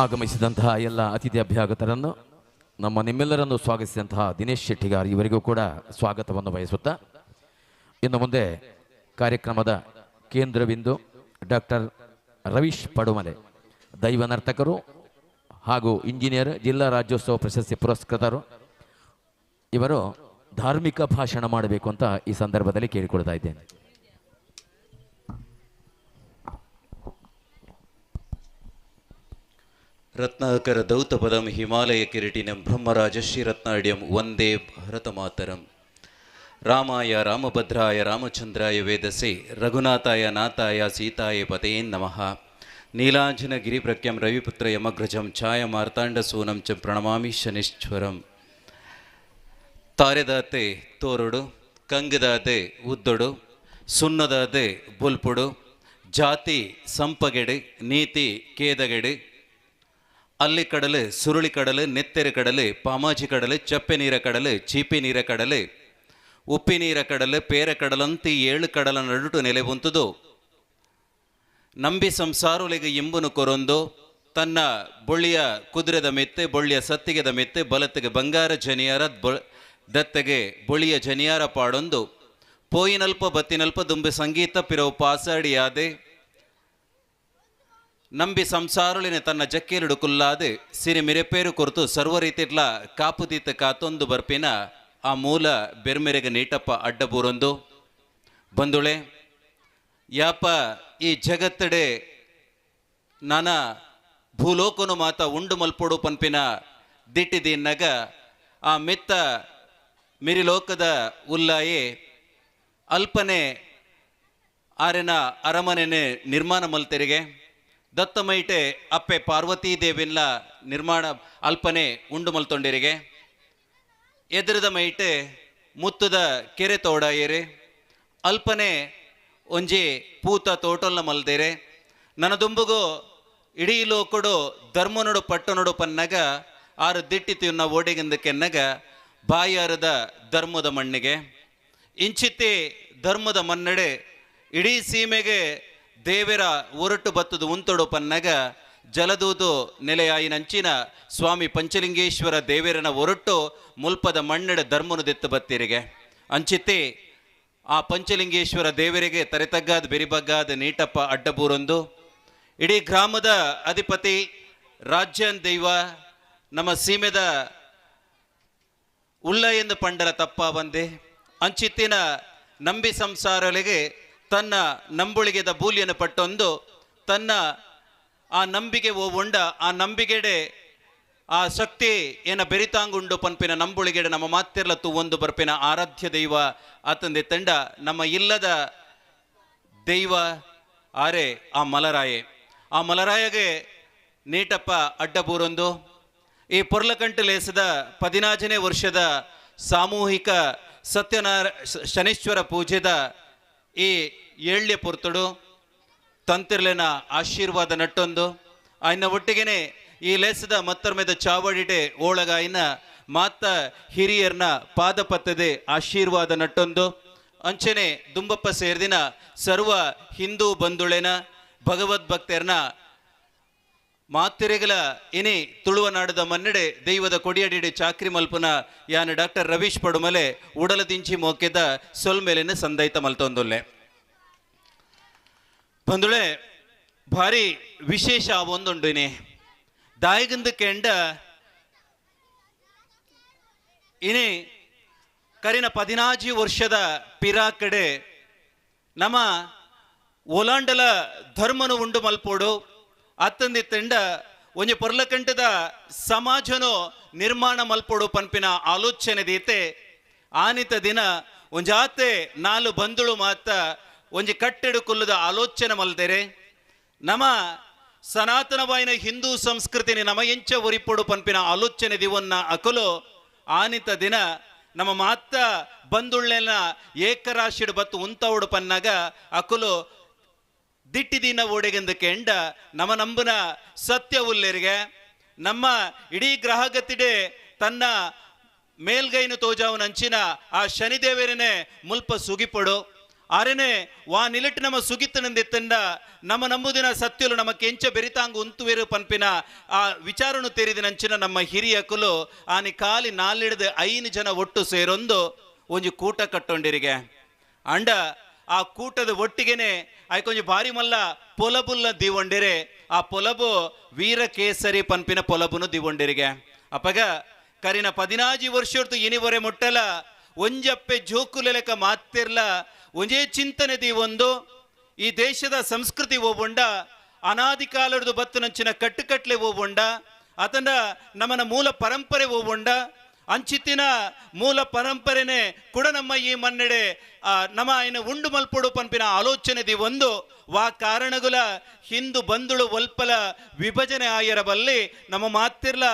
ಆಗಮಿಸಿದಂತಹ ಎಲ್ಲ ಅತಿಥಿ ಅಭ್ಯಾಗತರನ್ನು, ನಮ್ಮ ನಿಮ್ಮೆಲ್ಲರನ್ನು ಸ್ವಾಗತಿಸಿದಂತಹ ದಿನೇಶ್ ಶೆಟ್ಟಿಗಾರ್ ಇವರಿಗೂ ಕೂಡ ಸ್ವಾಗತವನ್ನು ಬಯಸುತ್ತಾ, ಇನ್ನು ಮುಂದೆ ಕಾರ್ಯಕ್ರಮದ ಕೇಂದ್ರಬಿಂದು ಡಾಕ್ಟರ್ ರವೀಶ್ ಪಡುಮಲೆ, ದೈವ ನರ್ತಕರು ಹಾಗೂ ಇಂಜಿನಿಯರ್, ಜಿಲ್ಲಾ ರಾಜ್ಯೋತ್ಸವ ಪ್ರಶಸ್ತಿ ಪುರಸ್ಕೃತರು. ಇವರು ಧಾರ್ಮಿಕ ಭಾಷಣ ಮಾಡಬೇಕು ಅಂತ ಈ ಸಂದರ್ಭದಲ್ಲಿ ಕೇಳಿಕೊಳ್ತಾ ಇದ್ದೇನೆ. ರತ್ನಾಕರ ದೌತಪದಂ ಹಿಮಾಲಯ ಕಿರೀಟಿನಂ ಬ್ರಹ್ಮರಾಜಶ್ರೀ ರತ್ನಾಡ್ಯಂ ವಂದೇ ಭಾರತ ಮಾತರಂ. ರಾಮಾಯ ರಾಮಭದ್ರಾಯ ರಾಮಚಂದ್ರಾಯ ವೇದಸೆ ರಘುನಾಥಾಯ ನಾಥಾಯ ಸೀತಾಯ ಪತಯೇ ನಮಃ. ನೀಲಾಂಜನ ಗಿರಿಪ್ರಖ್ಯಂ ರವಿಪುತ್ರ ಯಮಗ್ರಜಂ ಛಾಯ ಮಾರ್ತಾಂಡ ಸೂನಂ ಚ ಪ್ರಣಮಾಮಿ ಶನಿಶ್ವರಂ. ತಾರೆದಾತೆ ತೋರುಡು, ಕಂಗದಾತೆ ಉದ್ದೊಡು, ಸುನ್ನದಾತೆ ಬುಲ್ಪುಡು, ಜಾತಿ ಸಂಪಗೆಡು, ನೀತಿ ಕೇದಗೆಡು, ಅಲ್ಲಿ ಕಡಲು ಸುರುಳಿ ಕಡಲು ನೆತ್ತೆರು ಕಡಲು ಪಾಮಾಜಿ ಕಡಲು ಚಪ್ಪೆ ನೀರ ಕಡಲು ಚೀಪಿ ನೀರ ಕಡಲು ಉಪ್ಪಿ ನೀರ ಕಡಲು ಪೇರ ಕಡಲಂತಿ ಏಳು ಕಡಲ ನಡುಟು ನೆಲೆ ಉಂತುದು ನಂಬಿ ಸಂಸಾರುಲಿಗೆ ಇಂಬುನು ಕೊರೊಂದು ತನ್ನ ಬೊಳ್ಳಿಯ ಕುದುರೆದ ಮೆತ್ತೆ ಬೊಳ್ಳಿಯ ಸತ್ತಿಗೆದ ಮೆತ್ತೆ ಬಲತ್ತಿಗೆ ಬಂಗಾರ ಜನಿಯಾರ ದತ್ತೆಗೆ ಬೊಳಿಯ ಜನಿಯಾರ ಪಾಡೊಂದು ಪೋಯಿನಲ್ಪ ಬತ್ತಿನಲ್ಪ ದುಂಬಿ ಸಂಗೀತ ಪಿರವು ಪಾಸಾಡಿಯಾದೆ ನಂಬಿ ಸಂಸಾರುಳಿನ ತನ್ನ ಜಕ್ಕೇರುಡು ಕುಲ್ಲಾದೆ ಸಿರಿ ಮಿರೆಪೇರು ಕೊರತು ಸರ್ವರೀತಿಡ್ಲ ಕಾಪುದೀತ ಕಾತೊಂದು ಬರ್ಪಿನ ಆ ಮೂಲ ಬೆರ್ಮೆರೆಗೆ ನೀಟಪ್ಪ ಅಡ್ಡಬೂರೊಂದು ಬಂದುಳೆ ಯಾಪ ಈ ಜಗತ್ತಡೆ ನಾನ ಭೂಲೋಕನು ಮಾತ ಉಂಡು ಮಲ್ಪೊಡು ಪನ್ಪಿನ ದಿಟ್ಟಿದಿನ್ನಗ ಆ ಮೆತ್ತ ಮಿರಿಲೋಕದ ಉಲ್ಲಾಯೆ ಅಲ್ಪನೆ ಆರೆನ ಅರಮನೆನೆ ನಿರ್ಮಾಣ ಮಲ್ತೆರಿಗೆ ದತ್ತಮೈಟೆ ಅಪ್ಪೆ ಪಾರ್ವತೀ ದೇವಿಲ್ಲ ನಿರ್ಮಾಣ ಅಲ್ಪನೆ ಉಂಡು ಮಲ್ತೊಂಡಿರಿಗೆ ಎದುರದ ಮೈಟೆ ಮುತ್ತುದ ಕೆರೆ ತೋಡಾಯೇರೆ ಅಲ್ಪನೆ ಒಂಜಿ ಪೂತ ತೋಟೊಲ್ಲ ಮಲ್ದೇರೆ ನನದುಂಬುಗು ಇಡೀ ಲೋಕಡು ಧರ್ಮನೊಡು ಪಟ್ಟನೊಡು ಪನ್ನಗ ಆರು ದಿಟ್ಟಿತಿಯುನ್ನ ಓಡಿಗಿಂದ ಕೆನ್ನಗ ಬಾಯಾರದ ಧರ್ಮದ ಮಣ್ಣಿಗೆ ಇಂಚಿತಿ ಧರ್ಮದ ಮನ್ನಡೆ ಇಡೀ ಸೀಮೆಗೆ ದೇವರ ಒರಟು ಬತ್ತದು ಉಂತೊಡು ಪನ್ನಗ ಜಲದೂದು ನೆಲೆಯಾಯಿನಂಚಿನ ಸ್ವಾಮಿ ಪಂಚಲಿಂಗೇಶ್ವರ ದೇವರನ ಒರಟು ಮುಲ್ಪದ ಮಣ್ಣೆಡೆ ಧರ್ಮನು ದೆತ್ತು ಬತ್ತಿರಿಗೆ ಅಂಚಿತ್ತೆ ಆ ಪಂಚಲಿಂಗೇಶ್ವರ ದೇವರಿಗೆ ತರೆತಗ್ಗಾದ ಬೆರಿಬಗ್ಗಾದ ನೀಟಪ್ಪ ಅಡ್ಡಬೂರೊಂದು ಇಡೀ ಗ್ರಾಮದ ಅಧಿಪತಿ ರಾಜ್ಯನ್ ದೈವ ನಮ್ಮ ಸೀಮೆದ ಉಲ್ಲ ಎಂದು ಪಂಡರ ತಪ್ಪ ಬಂದೆ ಅಂಚಿತ್ತಿನ ನಂಬಿ ಸಂಸಾರಗಳಿಗೆ ತನ್ನ ನಂಬುಳಿಗೆದ ಬೂಲಿಯನ್ನು ಪಟ್ಟೊಂದು ತನ್ನ ಆ ನಂಬಿಕೆ ಓವುಂಡ ಆ ನಂಬಿಕೆಡೆ ಆ ಶಕ್ತಿ ಏನ ಬೆರಿತಾಂಗುಂಡು ಪನ್ಪಿನ ನಂಬುಳಿಗೆಡೆ ನಮ್ಮ ಮಾತಿರ್ಲ ಒಂದು ಬರ್ಪಿನ ಆರಾಧ್ಯ ದೈವ ಆತಂದೆ ತಂಡ ನಮ್ಮ ಇಲ್ಲದ ದೈವ ಆರೆ ಆ ಮಲರಾಯೆ. ಆ ಮಲರಾಯಗೆ ನೀಟಪ್ಪ ಅಡ್ಡಬೂರೊಂದು ಈ ಪೊರ್ಲಕಂಟು ಲೇಸದ 14ನೇ ವರ್ಷದ ಸಾಮೂಹಿಕ ಸತ್ಯನಾರ ಶನೀಶ್ವರ ಪೂಜೆದ ಈ ಏಳ್ಯ ಪೊರ್ತುಡು ತಂತಿರ್ಲೆನ ಆಶೀರ್ವಾದ ನಟ್ಟೊಂದು ಆಯ್ನ ಒಟ್ಟಿಗೆನೆ ಈ ಲೇಸದ ಮತ್ತರ್ಮೆದ ಚಾವಡಿಟೆ ಓಳಗಾಯಿನ ಮಾತ ಹಿರಿಯರ್ನ ಪಾದಪತ್ತದೆ ಆಶೀರ್ವಾದ ನಟ್ಟೊಂದು ಅಂಚನೆ ದುಂಬಪ್ಪ ಸೇರ್ದಿನ ಸರ್ವ ಹಿಂದೂ ಬಂಧುಳೆನ ಭಗವದ್ಭಕ್ತರ್ನ ಮಾತಿರೆಗಲ ಇನಿ ತುಳುವನಾಡದ ಮನ್ನಡೆ ದೈವದ ಕೊಡಿಯಡಿಡೆ ಚಾಕ್ರಿ ಮಲ್ಪುನ ಯಾನ ಡಾಕ್ಟರ್ ರವೀಶ್ ಪಡುಮಲೆ ಉಡಲ ದಿಂಚಿ ಮೋಕೆದ ಸೊಲ್ಮೇಲಿನ ಸಂದೈತ ಮಲ್ತೊಂದುಲ್ಲೆ. ಬಂದುಳೆ ಭಾರಿ ವಿಶೇಷ ಒಂದುಂಡು ಇನಿ ದಾಯಗಂದು ಕೆಂಡ ಇನಿ ಕರಿನ 14 ವರ್ಷದ ಪಿರಾಕಡೆ ನಮ್ಮ ಓಲಾಂಡಲ ಧರ್ಮನು ಉಂಡು ಮಲ್ಪೋಡು ಅತ್ತಂದಿ ತಂಡ ಒಂಜಿ ಪೊರ್ಲಕಂಟದ ಸಮಾಜನು ನಿರ್ಮಾಣ ಮಲ್ಪೋಡು ಪನ್ಪಿನ ಆಲೋಚನೆ ದೀತೆ ಆನಿತ ದಿನ ಒಂಜಾತೆ 4 ಬಂಧುಳು ಮಾತ ಒಂಜಿ ಕಟ್ಟೆಡು ಕುಲ್ಲದ ಆಲೋಚನೆ ಮಲ್ದೇರೆ ನಮ್ಮ ಸನಾತನವಾಯಿನ ಹಿಂದೂ ಸಂಸ್ಕೃತಿನಿ ನಮ ಎಂಚ ಒರಿಪೊಡು ಪನ್ಪಿನ ಆಲೋಚನೆ ದಿವನ್ನ ಅಕಲು ಆನಿತ ದಿನ ನಮ್ಮ ಮಾತ ಬಂಧುಳ್ಳೆನ ಏಕರಾಶಿಡು ಬತ್ತು ಉಂತವಡು ಪನ್ನಾಗ ಅಕಲು ದಿಟ್ಟಿದಿನ ಓಡೆಗೆಂದು ಕೆಂಡ ನಮ್ಮ ನಂಬುನ ಸತ್ಯ ಉಲ್ಲೇರಿಗೆ ನಮ್ಮ ಇಡೀ ಗ್ರಹಗತಿಡೆ ತನ್ನ ಮೇಲ್ಗೈನು ತೋಜಾವನಂಚಿನ ಆ ಶನಿದೇವರನೇ ಮುಲ್ಪ ಸುಗಿಪಡು ಆರನೇ ವಾ ನಿಲಟ್ ನಮ್ಮ ಸುಗಿತ್ತನಂದಿತ್ತಂಡ ನಮ್ಮ ನಂಬುದಿನ ಸತ್ಯಲು ನಮ್ಮ ಕೆಂಚ ಬೆರಿತಾಂಗು ಉಂತುವೆರು ಪನ್ಪಿನ ಆ ವಿಚಾರನು ತೆರಿದಿನಂಚಿನ ನಮ್ಮ ಹಿರಿಯಕುಲು ಆನಿ ಕಾಲಿ ನಾಲಿಡ್ದು 5 ಜನ ಒಟ್ಟು ಸೇರೊಂದು ಒಂಜಿ ಕೂಟ ಕಟ್ಟೊಂಡಿರಿಗೆ ಅಂಡ ಆ ಕೂಟದ ಒಟ್ಟಿಗೆನೆ ಆಯ್ಕೊಂಜಿ ಭಾರಿ ಮಲ್ಲ ಪೊಲಬುಲ್ಲ ದಿವಂಡಿರೆ ಆ ಪೊಲಬು ವೀರಕೇಸರಿ ಪನ್ಪಿನ ಪೊಲಬುನು ದಿವಂಡಿರಿಗೆ ಅಪಗ ಕರಿನ 14 ವರ್ಷರ್ತು ಇನಿವರೆ ಮುಟ್ಟಲ ಒಂಜಪ್ಪೆ ಜೋಕುಲೆಲೆಕ ಮಾತಿರ್ಲ ಒಂಜೇ ಚಿಂತನೆ ದಿವೊಂದು ಈ ದೇಶದ ಸಂಸ್ಕೃತಿ ಓಬೊಂಡ ಅನಾದಿ ಕಾಲದ ಬತ್ತುನಂಚಿನ ಕಟ್ಟುಕಟ್ಲೆ ಓಬೊಂಡ ಆತನ ನಮ್ಮನ ಮೂಲ ಪರಂಪರೆ ಓಬೊಂಡ ಅಂಚಿತ್ತಿನ ಮೂಲ ಪರಂಪರೆನೆ ಕೂಡ ನಮ್ಮ ಈ ಮನ್ನಡೆ ನಮ್ಮ ಆಯ್ನ ಉಂಡು ಮಲ್ಪೊಡು ಪನ್ಪಿನ ಆಲೋಚನೆ ದಿವೊಂದು ವಾ ಕಾರಣಗುಲ ಹಿಂದೂ ಬಂಧುಳು ಒಲ್ಪಲ ವಿಭಜನೆ ಆಯರಬಲ್ಲಿ ನಮ್ಮ ಮಾತಿರ್ಲ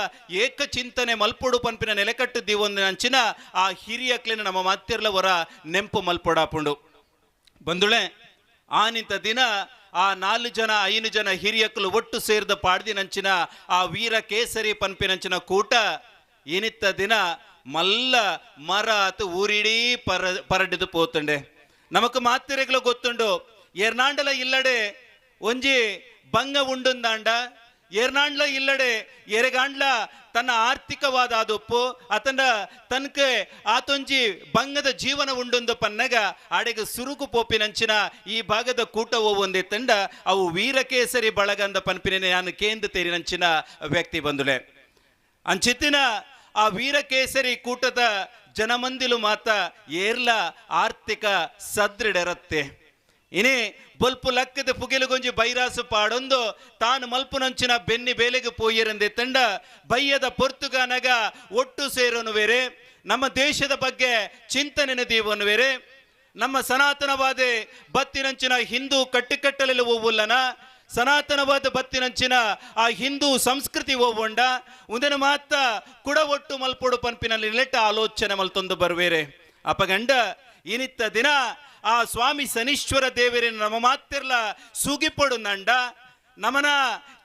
ಏಕಚಿಂತನೆ ಮಲ್ಪೊಡು ಪನ್ಪಿನ ನೆಲೆಕಟ್ಟು ದಿವೊಂದು ಅಂಚಿನ ಆ ಹಿರಿಯಕ್ಲಿನ ನಮ್ಮ ಮಾತಿರ್ಲ ಹೊರ ನೆಂಪು ಮಲ್ಪೊಡಾಪುಂಡು. ಬಂಧುಳೆ ಆನಿಂತ ದಿನ ಆ 4 ಜನ 5 ಜನ ಹಿರಿಯಕ್ಲು ಒಟ್ಟು ಸೇರಿದ ಪಾಡ್ದಿನಂಚಿನ ಆ ವೀರ ಕೇಸರಿ ಪನ್ಪಿನಂಚಿನ ಕೂಟ ಏನಿತ್ತ ದಿನ ಮಲ್ಲ ಮರ ಆತು ಊರಿಡೀ ಪರಡಿದು ಪೋತುಂಡೆ. ನಮಕ್ ಮಾತಿರೆಗ್ಲು ಗೊತ್ತುಂಡು ಏರ್ನಾಂಡಲ ಇಲ್ಲಡೆ ಒಂಜಿ ಬಂಗ ಉಂಡುಂದಾಂಡ ಏರ್ನಾಂಡ್ಲ ಇಲ್ಲಡೆ ಎರೆಗಾಂಡ್ಲ ತನ್ನ ಆರ್ಥಿಕವಾದ ಆದೊಪ್ಪು ಆತನ ತನಕ ಆತೊಂಜಿ ಬಂಗದ ಜೀವನ ಉಂಡೊಂದು ಪನ್ನಗ ಆಡೆಗೆ ಸುರುಕು ಪೋಪಿನಂಚಿನ ಈ ಭಾಗದ ಕೂಟ ಒಂದೇ ತಂಡ ಅವು ವೀರಕೇಸರಿ ಬಳಗಂದ ಪನ್ಪಿನ ನಾನು ಕೇಂದ್ರ ತೇರಿನಂಚಿನ ವ್ಯಕ್ತಿ ಬಂದುಲೆ. ಅಂಚಿತ್ತಿನ ಆ ವೀರಕೇಸರಿ ಕೂಟದ ಜನಮಂದಿಲು ಮಾತ ಏರ್ಲ ಆರ್ಥಿಕ ಸದೃಢರತ್ತೆ. ಇನಿ ಬೊಲ್ಪು ಲಕ್ಕದ ಪುಗಿಲುಗೊಂಜಿ ಬೈರಾಸು ಪಾಡೊಂದು ತಾನು ಮಲ್ಪುನಂಚಿನ ಬೆನ್ನಿ ಬೇಲೆಗೆ ಪೋಯಿರಂದೆ ತಂಡ ಬಯ್ಯದ ಪೊರ್ತುಗಾನಗ ಒಟ್ಟು ಸೇರೋನು ಬೇರೆ, ನಮ್ಮ ದೇಶದ ಬಗ್ಗೆ ಚಿಂತನೆ ದೀವನು ಬೇರೆ, ನಮ್ಮ ಸನಾತನವಾದ ಬತ್ತಿನಂಚಿನ ಹಿಂದೂ ಕಟ್ಟುಕಟ್ಟಲೆಲ್ಲ ಓವುಲ್ಲನ ಸನಾತನವಾದ ಬತ್ತಿನಂಚಿನ ಆ ಹಿಂದೂ ಸಂಸ್ಕೃತಿ ಓವೊಂಡ ಉಂದನ ಮಾತ ಕುಡ ಒಟ್ಟು ಮಲ್ಪೊಡು ಪನ್ಪಿನಲ್ಲಿ ನೆಲೆಟ ಆಲೋಚನೆ ಮಲ್ತೊಂದು ಬರುವೇರೆ. ಅಪಗಂಡ ಇನಿತ್ತ ದಿನ ಆ ಸ್ವಾಮಿ ಶನೀಶ್ವರ ದೇವರಿನ ನಮ್ಮ ಮಾತಿರ್ಲ ಸುಗಿಪೊಡು ನಂಡ ನಮನ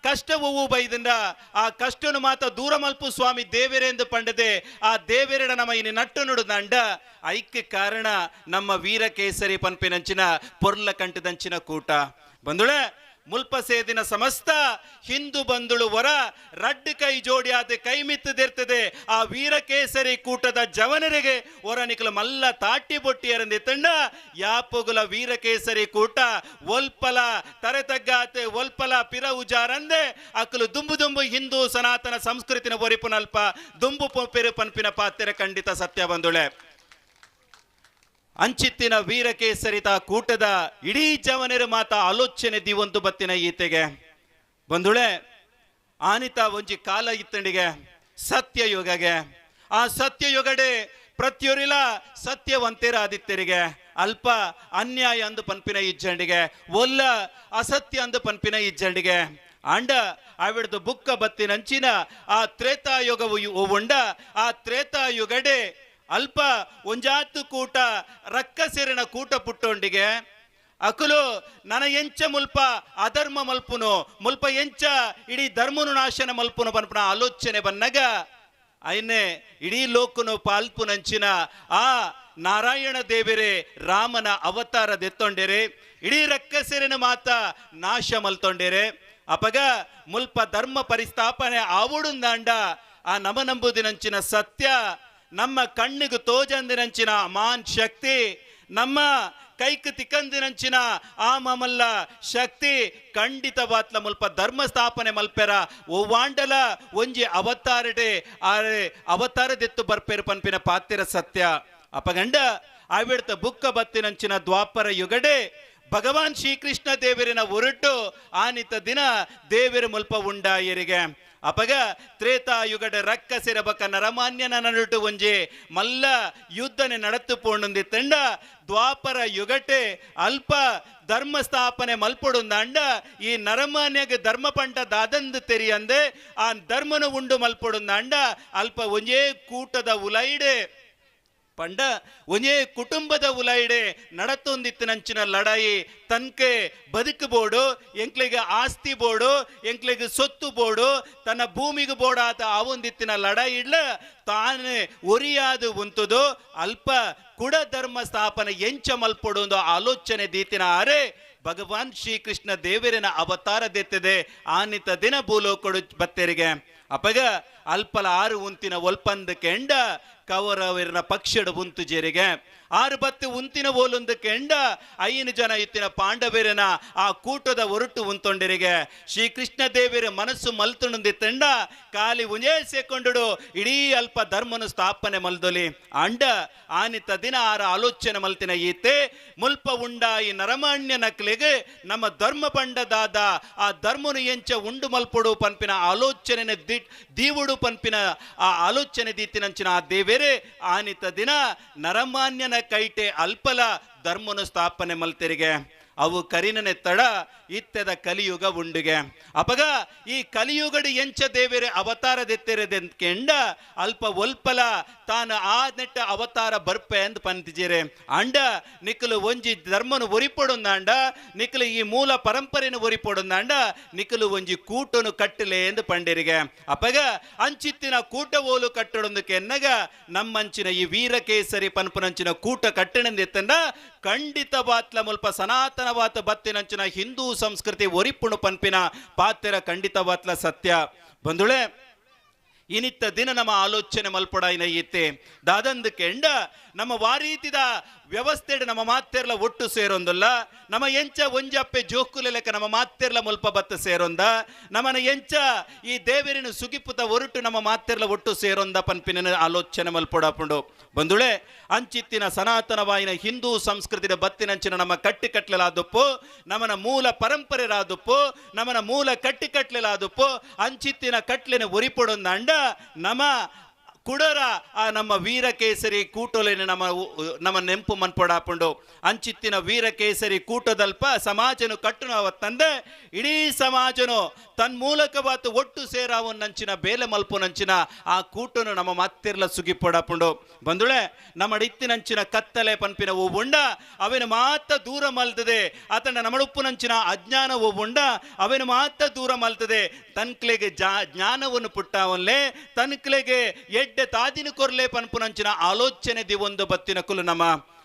ಕಷ್ಟವು ಬೈದಿಂದ ಆ ಕಷ್ಟನು ಮಾತ ದೂರ ಮಲ್ಪು ಸ್ವಾಮಿ ದೇವರೆಂದು ಪಂಡದೆ ಆ ದೇವರೆಡ ನಮ್ಮ ಇನಿ ನಟ್ಟು ನುಡುದಂಡ ಐಕ್ಯ ಕಾರಣ ನಮ್ಮ ವೀರಕೇಸರಿ ಪನ್ಪಿನಂಚಿನ ಪೊರ್ಲ ಕಂಠದಂಚಿನ ಕೂಟ ಬಂದುಳೆ ಮುಲ್ಪ ಸೇದಿನ ಸಮಸ್ತ ಹಿಂದೂ ಬಂದುಳು ವರ ರಡ್ಡು ಕೈ ಜೋಡಿಯಾದ ಕೈ ಮಿತ್ತದಿರ್ತದೆ ಆ ವೀರಕೇಸರಿ ಕೂಟದ ಜವನರಿಗೆ ಹೊರ ನಿಕಲ ಮಲ್ಲ ತಾಟಿ ಬೊಟ್ಟಿಯರಂದಿ ತಂಡ ಯಾಪುಗುಲ ವೀರಕೇಸರಿ ಕೂಟ ಒಲ್ಪಲ ತರೆ ತಗ್ಗಾತೆ ಒಲ್ಪಲ ಪಿರ ಉಜಾರಂದೆ ಅಕಲು ದುಂಬು ದುಂಬು ಹಿಂದೂ ಸನಾತನ ಸಂಸ್ಕೃತಿನ ಒರಿಪುನಲ್ಪ ದುಂಬು ಪೆರು ಪನ್ಪಿನ ಪಾತ್ರೆ ಖಂಡಿತ ಸತ್ಯ ಬಂದುಳೆ. ಅಂಚಿತ್ತಿನ ವೀರಕೇಸರಿತ ಕೂಟದ ಇಡೀ ಜವನರು ಮಾತ ಆಲೋಚನೆ ದಿವಂತು ಬತ್ತಿನ ಈತೆಗೆ ಬಂದುಳೆ ಆನಿತ ಒಂಜಿ ಕಾಲ ಇತ್ತಂಡಿಗೆ ಸತ್ಯಯುಗಗೆ ಆ ಸತ್ಯಯುಗಡೆ ಪ್ರತ್ಯುರಿಲ ಸತ್ಯವಂತೆರ ಆದಿತ್ಯರಿಗೆ ಅಲ್ಪ ಅನ್ಯಾಯ ಅಂದು ಪನ್ಪಿನ ಇಜ್ಜಂಡಿಗೆ ಒಲ್ಲ ಅಸತ್ಯ ಅಂದು ಪನ್ಪಿನ ಇಜ್ಜಂಡಿಗೆ ಅಂಡ ಅವಿಡ್ದು ಬುಕ್ಕ ಬತ್ತಿನಂಚಿನ ಆ ತ್ರೇತಾಯುಗವು ಉಂಡ ಆ ತ್ರೇತಾಯುಗಡೆ ಅಲ್ಪ ಒಂಜಾತು ಕೂಟ ರಕ್ಕಸಿರಿನ ಕೂಟ ಪುಟ್ಟೊಂಡಿಗೆ ಅಕುಲು ನನ ಎಂಚ ಮುಲ್ಪ ಅಧರ್ಮ ಮಲ್ಪುನು ಮುಲ್ಪ ಎಂಚ ಇಡೀ ಧರ್ಮನು ನಾಶನ ಮಲ್ಪುನು ಪನ್ಪುನ ಆಲೋಚನೆ ಬನ್ನಗ ಐನೆ ಇಡೀ ಲೋಕನು ಪಾಲ್ಪುನಂಚಿನ ಆ ನಾರಾಯಣ ದೇವರೇ ರಾಮನ ಅವತಾರ ದೆತ್ತೊಂಡೆರೆ ಇಡೀ ರಕ್ಕಸಿರಿನ ಮಾತ ನಾಶ ಮಲ್ತೊಂಡೆರೆ ಅಪಗ ಮುಲ್ಪ ಧರ್ಮ ಪರಿಸ್ಥಾಪನೆ ಆವುಡುಂದಾಂಡ ಆ ನಮ ನಂಬುದಿನಂಚಿನ ಸತ್ಯ ನಮ್ಮ ಕಣ್ಣಿಗೆ ತೋಜಂದಿನಂಚಿನ ಮಾನ್ ಶಕ್ತಿ ನಮ್ಮ ಕೈಕ್ ತಿಕ್ಕಂದಿನಂಚಿನ ಆ ಮಮಲ್ಲ ಶಕ್ತಿ ಖಂಡಿತವಾತ್ಲ ಮುಲ್ಪ ಧರ್ಮ ಸ್ಥಾಪನೆ ಮಲ್ಪೆರ ಒವ್ವಾಂಡಲ ಒಂಜಿ ಅವತಾರಡೆ ಆರೆ ಅವತಾರದೆತ್ತು ಬರ್ಪೆರು ಪನ್ಪಿನ ಪಾತಿರ ಸತ್ಯ. ಅಪಗಂಡ ಆವಿಡ್ತ ಬುಕ್ಕ ಬತ್ತಿನಂಚಿನ ದ್ವಾಪರ ಯುಗಡೆ ಭಗವಾನ್ ಶ್ರೀಕೃಷ್ಣ ದೇವರಿನ ಉರುಟು ಆನಿತ ದಿನ ದೇವಿರ ಮುಲ್ಪ ಉಂಡಾಯರಿಗೆ ಅಪಗ ತ್ರೇತಾಯುಗಡ ರಕ್ಕಸಿರಬಕ ನರಮಾನ್ಯನ ನಡುಟು ಒಂಜೆ ಮಲ್ಲ ಯುದ್ಧನೆ ನಡತು ಪೋಣುಂದಿ ತಂಡ ದ್ವಾಪರ ಯುಗಟೆ ಅಲ್ಪ ಧರ್ಮ ಸ್ಥಾಪನೆ ಮಲ್ಪೊಡುಂದಾಂಡ ಈ ನರಮಾನ್ಯಗೆ ಧರ್ಮ ಪಂಟ ದಾದಂದು ತೆರಿಯಂದೆ ಆ ಧರ್ಮನು ಉಂಡು ಮಲ್ಪೊಡುಂದಾಂಡ ಅಲ್ಪ ಒಂಜೇ ಕೂಟದ ಉಲೈಡೆ ಪಂಡ ಒಂಜೇ ಕುಟುಂಬದ ಉಲೈಡೆ ನಡತೊಂದಿತ್ತಿನಂಚಿನ ಲಡಾಯಿ ತನ್ಕೆ ಬದುಕು ಬೋಡು ಎಂಕ್ಲಿಗೆ ಆಸ್ತಿ ಬೋಡು ಎಂಕ್ಲಿಗೆ ಸೊತ್ತು ಬೋಡು ತನ್ನ ಭೂಮಿಗೆ ಬೋಡಾತ ಆವೊಂದಿತ್ತಿನ ಲಡಾಯಿ ಇಡ್ಲ ತಾನೇ ಒರಿಯಾದು ಉಂತುದು ಅಲ್ಪ ಕುಡ ಧರ್ಮ ಸ್ಥಾಪನೆ ಎಂಚ ಮಲ್ಪೊಡು ಒಂದು ಆಲೋಚನೆ ದೀತಿನ ಆರೆ ಭಗವಾನ್ ಶ್ರೀಕೃಷ್ಣ ದೇವರಿನ ಅವತಾರ ದೆತ್ತದೆ ಆನಿತ ದಿನ ಭೂಲೋಕಡು ಬತ್ತೆರಿಗೆ ಅಪಗ ಅಲ್ಪಲ ಆರು ಉಂತಿನ ಒಲ್ಪಂದ ಕೆಂಡ ಕೌರವರಿನ ಪಕ್ಷಡು ಉಂತು ಜೇರಿಗೆ ಆರು ಬತ್ತು ಉಂತಿನ ಓಲೊಂದು ಕೆಂಡ ಐನು ಜನ ಇತ್ತಿನ ಪಾಂಡವರಿನ ಆ ಕೂಟದ ಒರಟು ಉಂತೊಂಡರಿಗೆ ಶ್ರೀಕೃಷ್ಣ ದೇವರ ಮನಸ್ಸು ಮಲ್ತುಣಂದಿ ತಂಡ ಕಾಲಿ ಉಂಜೇ ಸೇಕೊಂಡುಡು ಇಡೀ ಅಲ್ಪ ಧರ್ಮನು ಸ್ಥಾಪನೆ ಮಲ್ದೊಲಿ ಅಂಡ ಆನಿತ ದಿನ ಆರ ಆಲೋಚನೆ ಮಲ್ತಿನ ಈತೆ ಮುಲ್ಪ ಉಂಡ ಈ ನರಮಾನ್ಯ ನಕ್ಲಿಗೆ ನಮ್ಮ ಧರ್ಮ ಪಂಡದಾದ ಆ ಧರ್ಮನು ಎಂಚ ಉಂಡು ಮಲ್ಪೊಡು ಪನ್ಪಿನ ಆಲೋಚನೆ ದೀವುಡು ಪನ್ಪಿನ ಆ ಆಲೋಚನೆ ದೀತಿನಂಚಿನ ಆ ದೇವೇರೆ ಆನಿತ ದಿನ ನರಮಾನ್ಯನ ಕೈಟೆ ಅಲ್ಪಲ ಧರ್ಮನು ಸ್ಥಾಪನೆ ಮಲ್ತೆರಿಗೆ ಅವು ಕರಿನನೆ ತಡ ಇತ್ತೆದ ಕಲಿಯುಗ ಉಂಡುಗೆ ಅಪಗ ಈ ಕಲಿಯುಗಡು ಎಂಚ ದೇವೇರೆ ಅವತಾರದೆತ್ತೆರೆದೆಂದ ಅಲ್ಪ ಒಲ್ಪಲ ತಾನು ಆ ನೆಟ್ಟ ಅವತಾರ ಬರ್ಪೆ ಅಂದ್ ಪಂತಿಜೇರೆ ಅಂಡ ನಿಕ್ಕಲು ಒಂಜಿ ಧರ್ಮನು ಒರಿಪೊಡುಂದಾಂಡ ನಿಕ್ಕಲು ಈ ಮೂಲ ಪರಂಪರೆನು ಒರಿಪೊಡುಂದಾಂಡ ನಿಕ್ಕಲು ಒಂಜಿ ಕೂಟನು ಕಟ್ಟಲೆ ಎಂದು ಪಂಡಿರಿಗೆ ಅಪಗ ಅಂಚಿತ್ತಿನ ಕೂಟ ಓಲು ಕಟ್ಟಡೊಂದಕ್ಕೆ ಎನ್ನಗ ನಮ್ಮಂಚಿನ ಈ ವೀರಕೇಸರಿ ಪನ್ಪುನಂಚಿನ ಕೂಟ ಕಟ್ಟಣಂದೆತ್ತಂಡ ಖಂಡಿತ ಬಾತ್ಲ ಮುಲ್ಪ ಸನಾತನವಾತ ಬತ್ತಿನಂಚಿನ ಹಿಂದೂ ಸಂಸ್ಕೃತಿ ಒರಿಪುಣು ಪನ್ಪಿನ ಪಾತೆರ ಖಂಡಿತವಾತ್ಲ ಸತ್ಯ ಬಂದುಳೆ. ಇನಿತ್ತ ದಿನ ನಮ್ಮ ಆಲೋಚನೆ ಮಲ್ಪೊಡಾಯಿನ ಈತೆ ದಾದಂದು ಕೆಂಡ ನಮ್ಮ ವಾರೀತಿದ ವ್ಯವಸ್ಥೆ ನಮ್ಮ ಮಾತೆರ್ಲ ಒಟ್ಟು ಸೇರೊಂದಲ್ಲ ನಮ್ಮ ಎಂಚ ಒಂಜಪ್ಪೆ ಜೋಕುಲೆ ಲೆಕ್ಕ ನಮ್ಮ ಮಾತೆರ್ಲ ಮುಲ್ಪ ಬತ್ತ ಸೇರೊಂದ ನಮ್ಮನ ಎಂಚ ಈ ದೇವರಿನ ಸುಗಿಪುತ ಒರಟು ನಮ್ಮ ಮಾತೆರ್ಲ ಒಟ್ಟು ಸೇರೊಂದ ಪನ್ಪಿನ ಆಲೋಚನೆ ಮಲ್ಪೊಡಾಪುಂಡು ಬಂದುಳೆ. ಅಂಚಿತ್ತಿನ ಸನಾತನವಾಯಿನ ಹಿಂದೂ ಸಂಸ್ಕೃತಿಯ ಬತ್ತಿನಂಚಿನ ನಮ್ಮ ಕಟ್ಟಿಕಟ್ಲೆಲಾದುಪ್ಪು ನಮ್ಮನ ಮೂಲ ಪರಂಪರೆರಾದುಪ್ಪು ನಮ್ಮನ ಮೂಲ ಕಟ್ಟಿಕಟ್ಲೆಲಾದುಪ್ಪು ಅಂಚಿತ್ತಿನ ಕಟ್ಲೆನ ಒರಿಪೊಡೊಂದಂಡ ನಮ್ಮ ಕುಡರ ಆ ನಮ್ಮ ವೀರಕೇಸರಿ ಕೂಟೊಲೆನ ನಮ್ಮ ನಮ್ಮ ನೆಂಪು ಮನ್ಪೊಡಾಪುಂಡು. ಅಂಚಿತ್ತಿನ ವೀರಕೇಸರಿ ಕೂಟದಲ್ಪ ಸಮಾಜನು ಕಟ್ಟುನ ಅವತ್ತಂದೆ ಇಡೀ ಸಮಾಜನು ತನ್ಮೂಲಕವಾತು ಒಟ್ಟು ಸೇರಾವನ್ನಂಚಿನ ಬೇಲೆ ಮಲ್ಪುನಂಚಿನ ಆ ಕೂಟನು ನಮ್ಮ ಮತ್ತಿರ್ಲ ಸುಗಿಪೊಡಾಪುಂಡು. ಬಂದುಳೆ ನಮ್ಮ ಇತ್ತಿನಂಚಿನ ಕತ್ತಲೆ ಪನ್ಪಿನ ಉಂಡ ಅವೆನು ಮಾತ ದೂರ ಮಲ್ತದೆ, ಆತನ ನಮ್ಮಡುಪ್ಪುನಂಚಿನ ಅಜ್ಞಾನ ಉಂಡ ಅವೆನು ಮಾತ ದೂರ ಮಲ್ತದೆ. ತನ್ಕ್ಲೆಗೆ ಜ್ಞಾನವನ್ನು ಪುಟ್ಟಾವನ್ಲೆ ತನ್ಕ್ಲೆಗೆ ಎಡ್ಡೆ ತಾದಿನ ಕೊರ್ಲೆ ಪನ್ಪುನಂಚಿನ ಆಲೋಚನೆ ದಿವೊಂದು ಬತ್ತಿನ ಕುಲು ನಮ್ಮ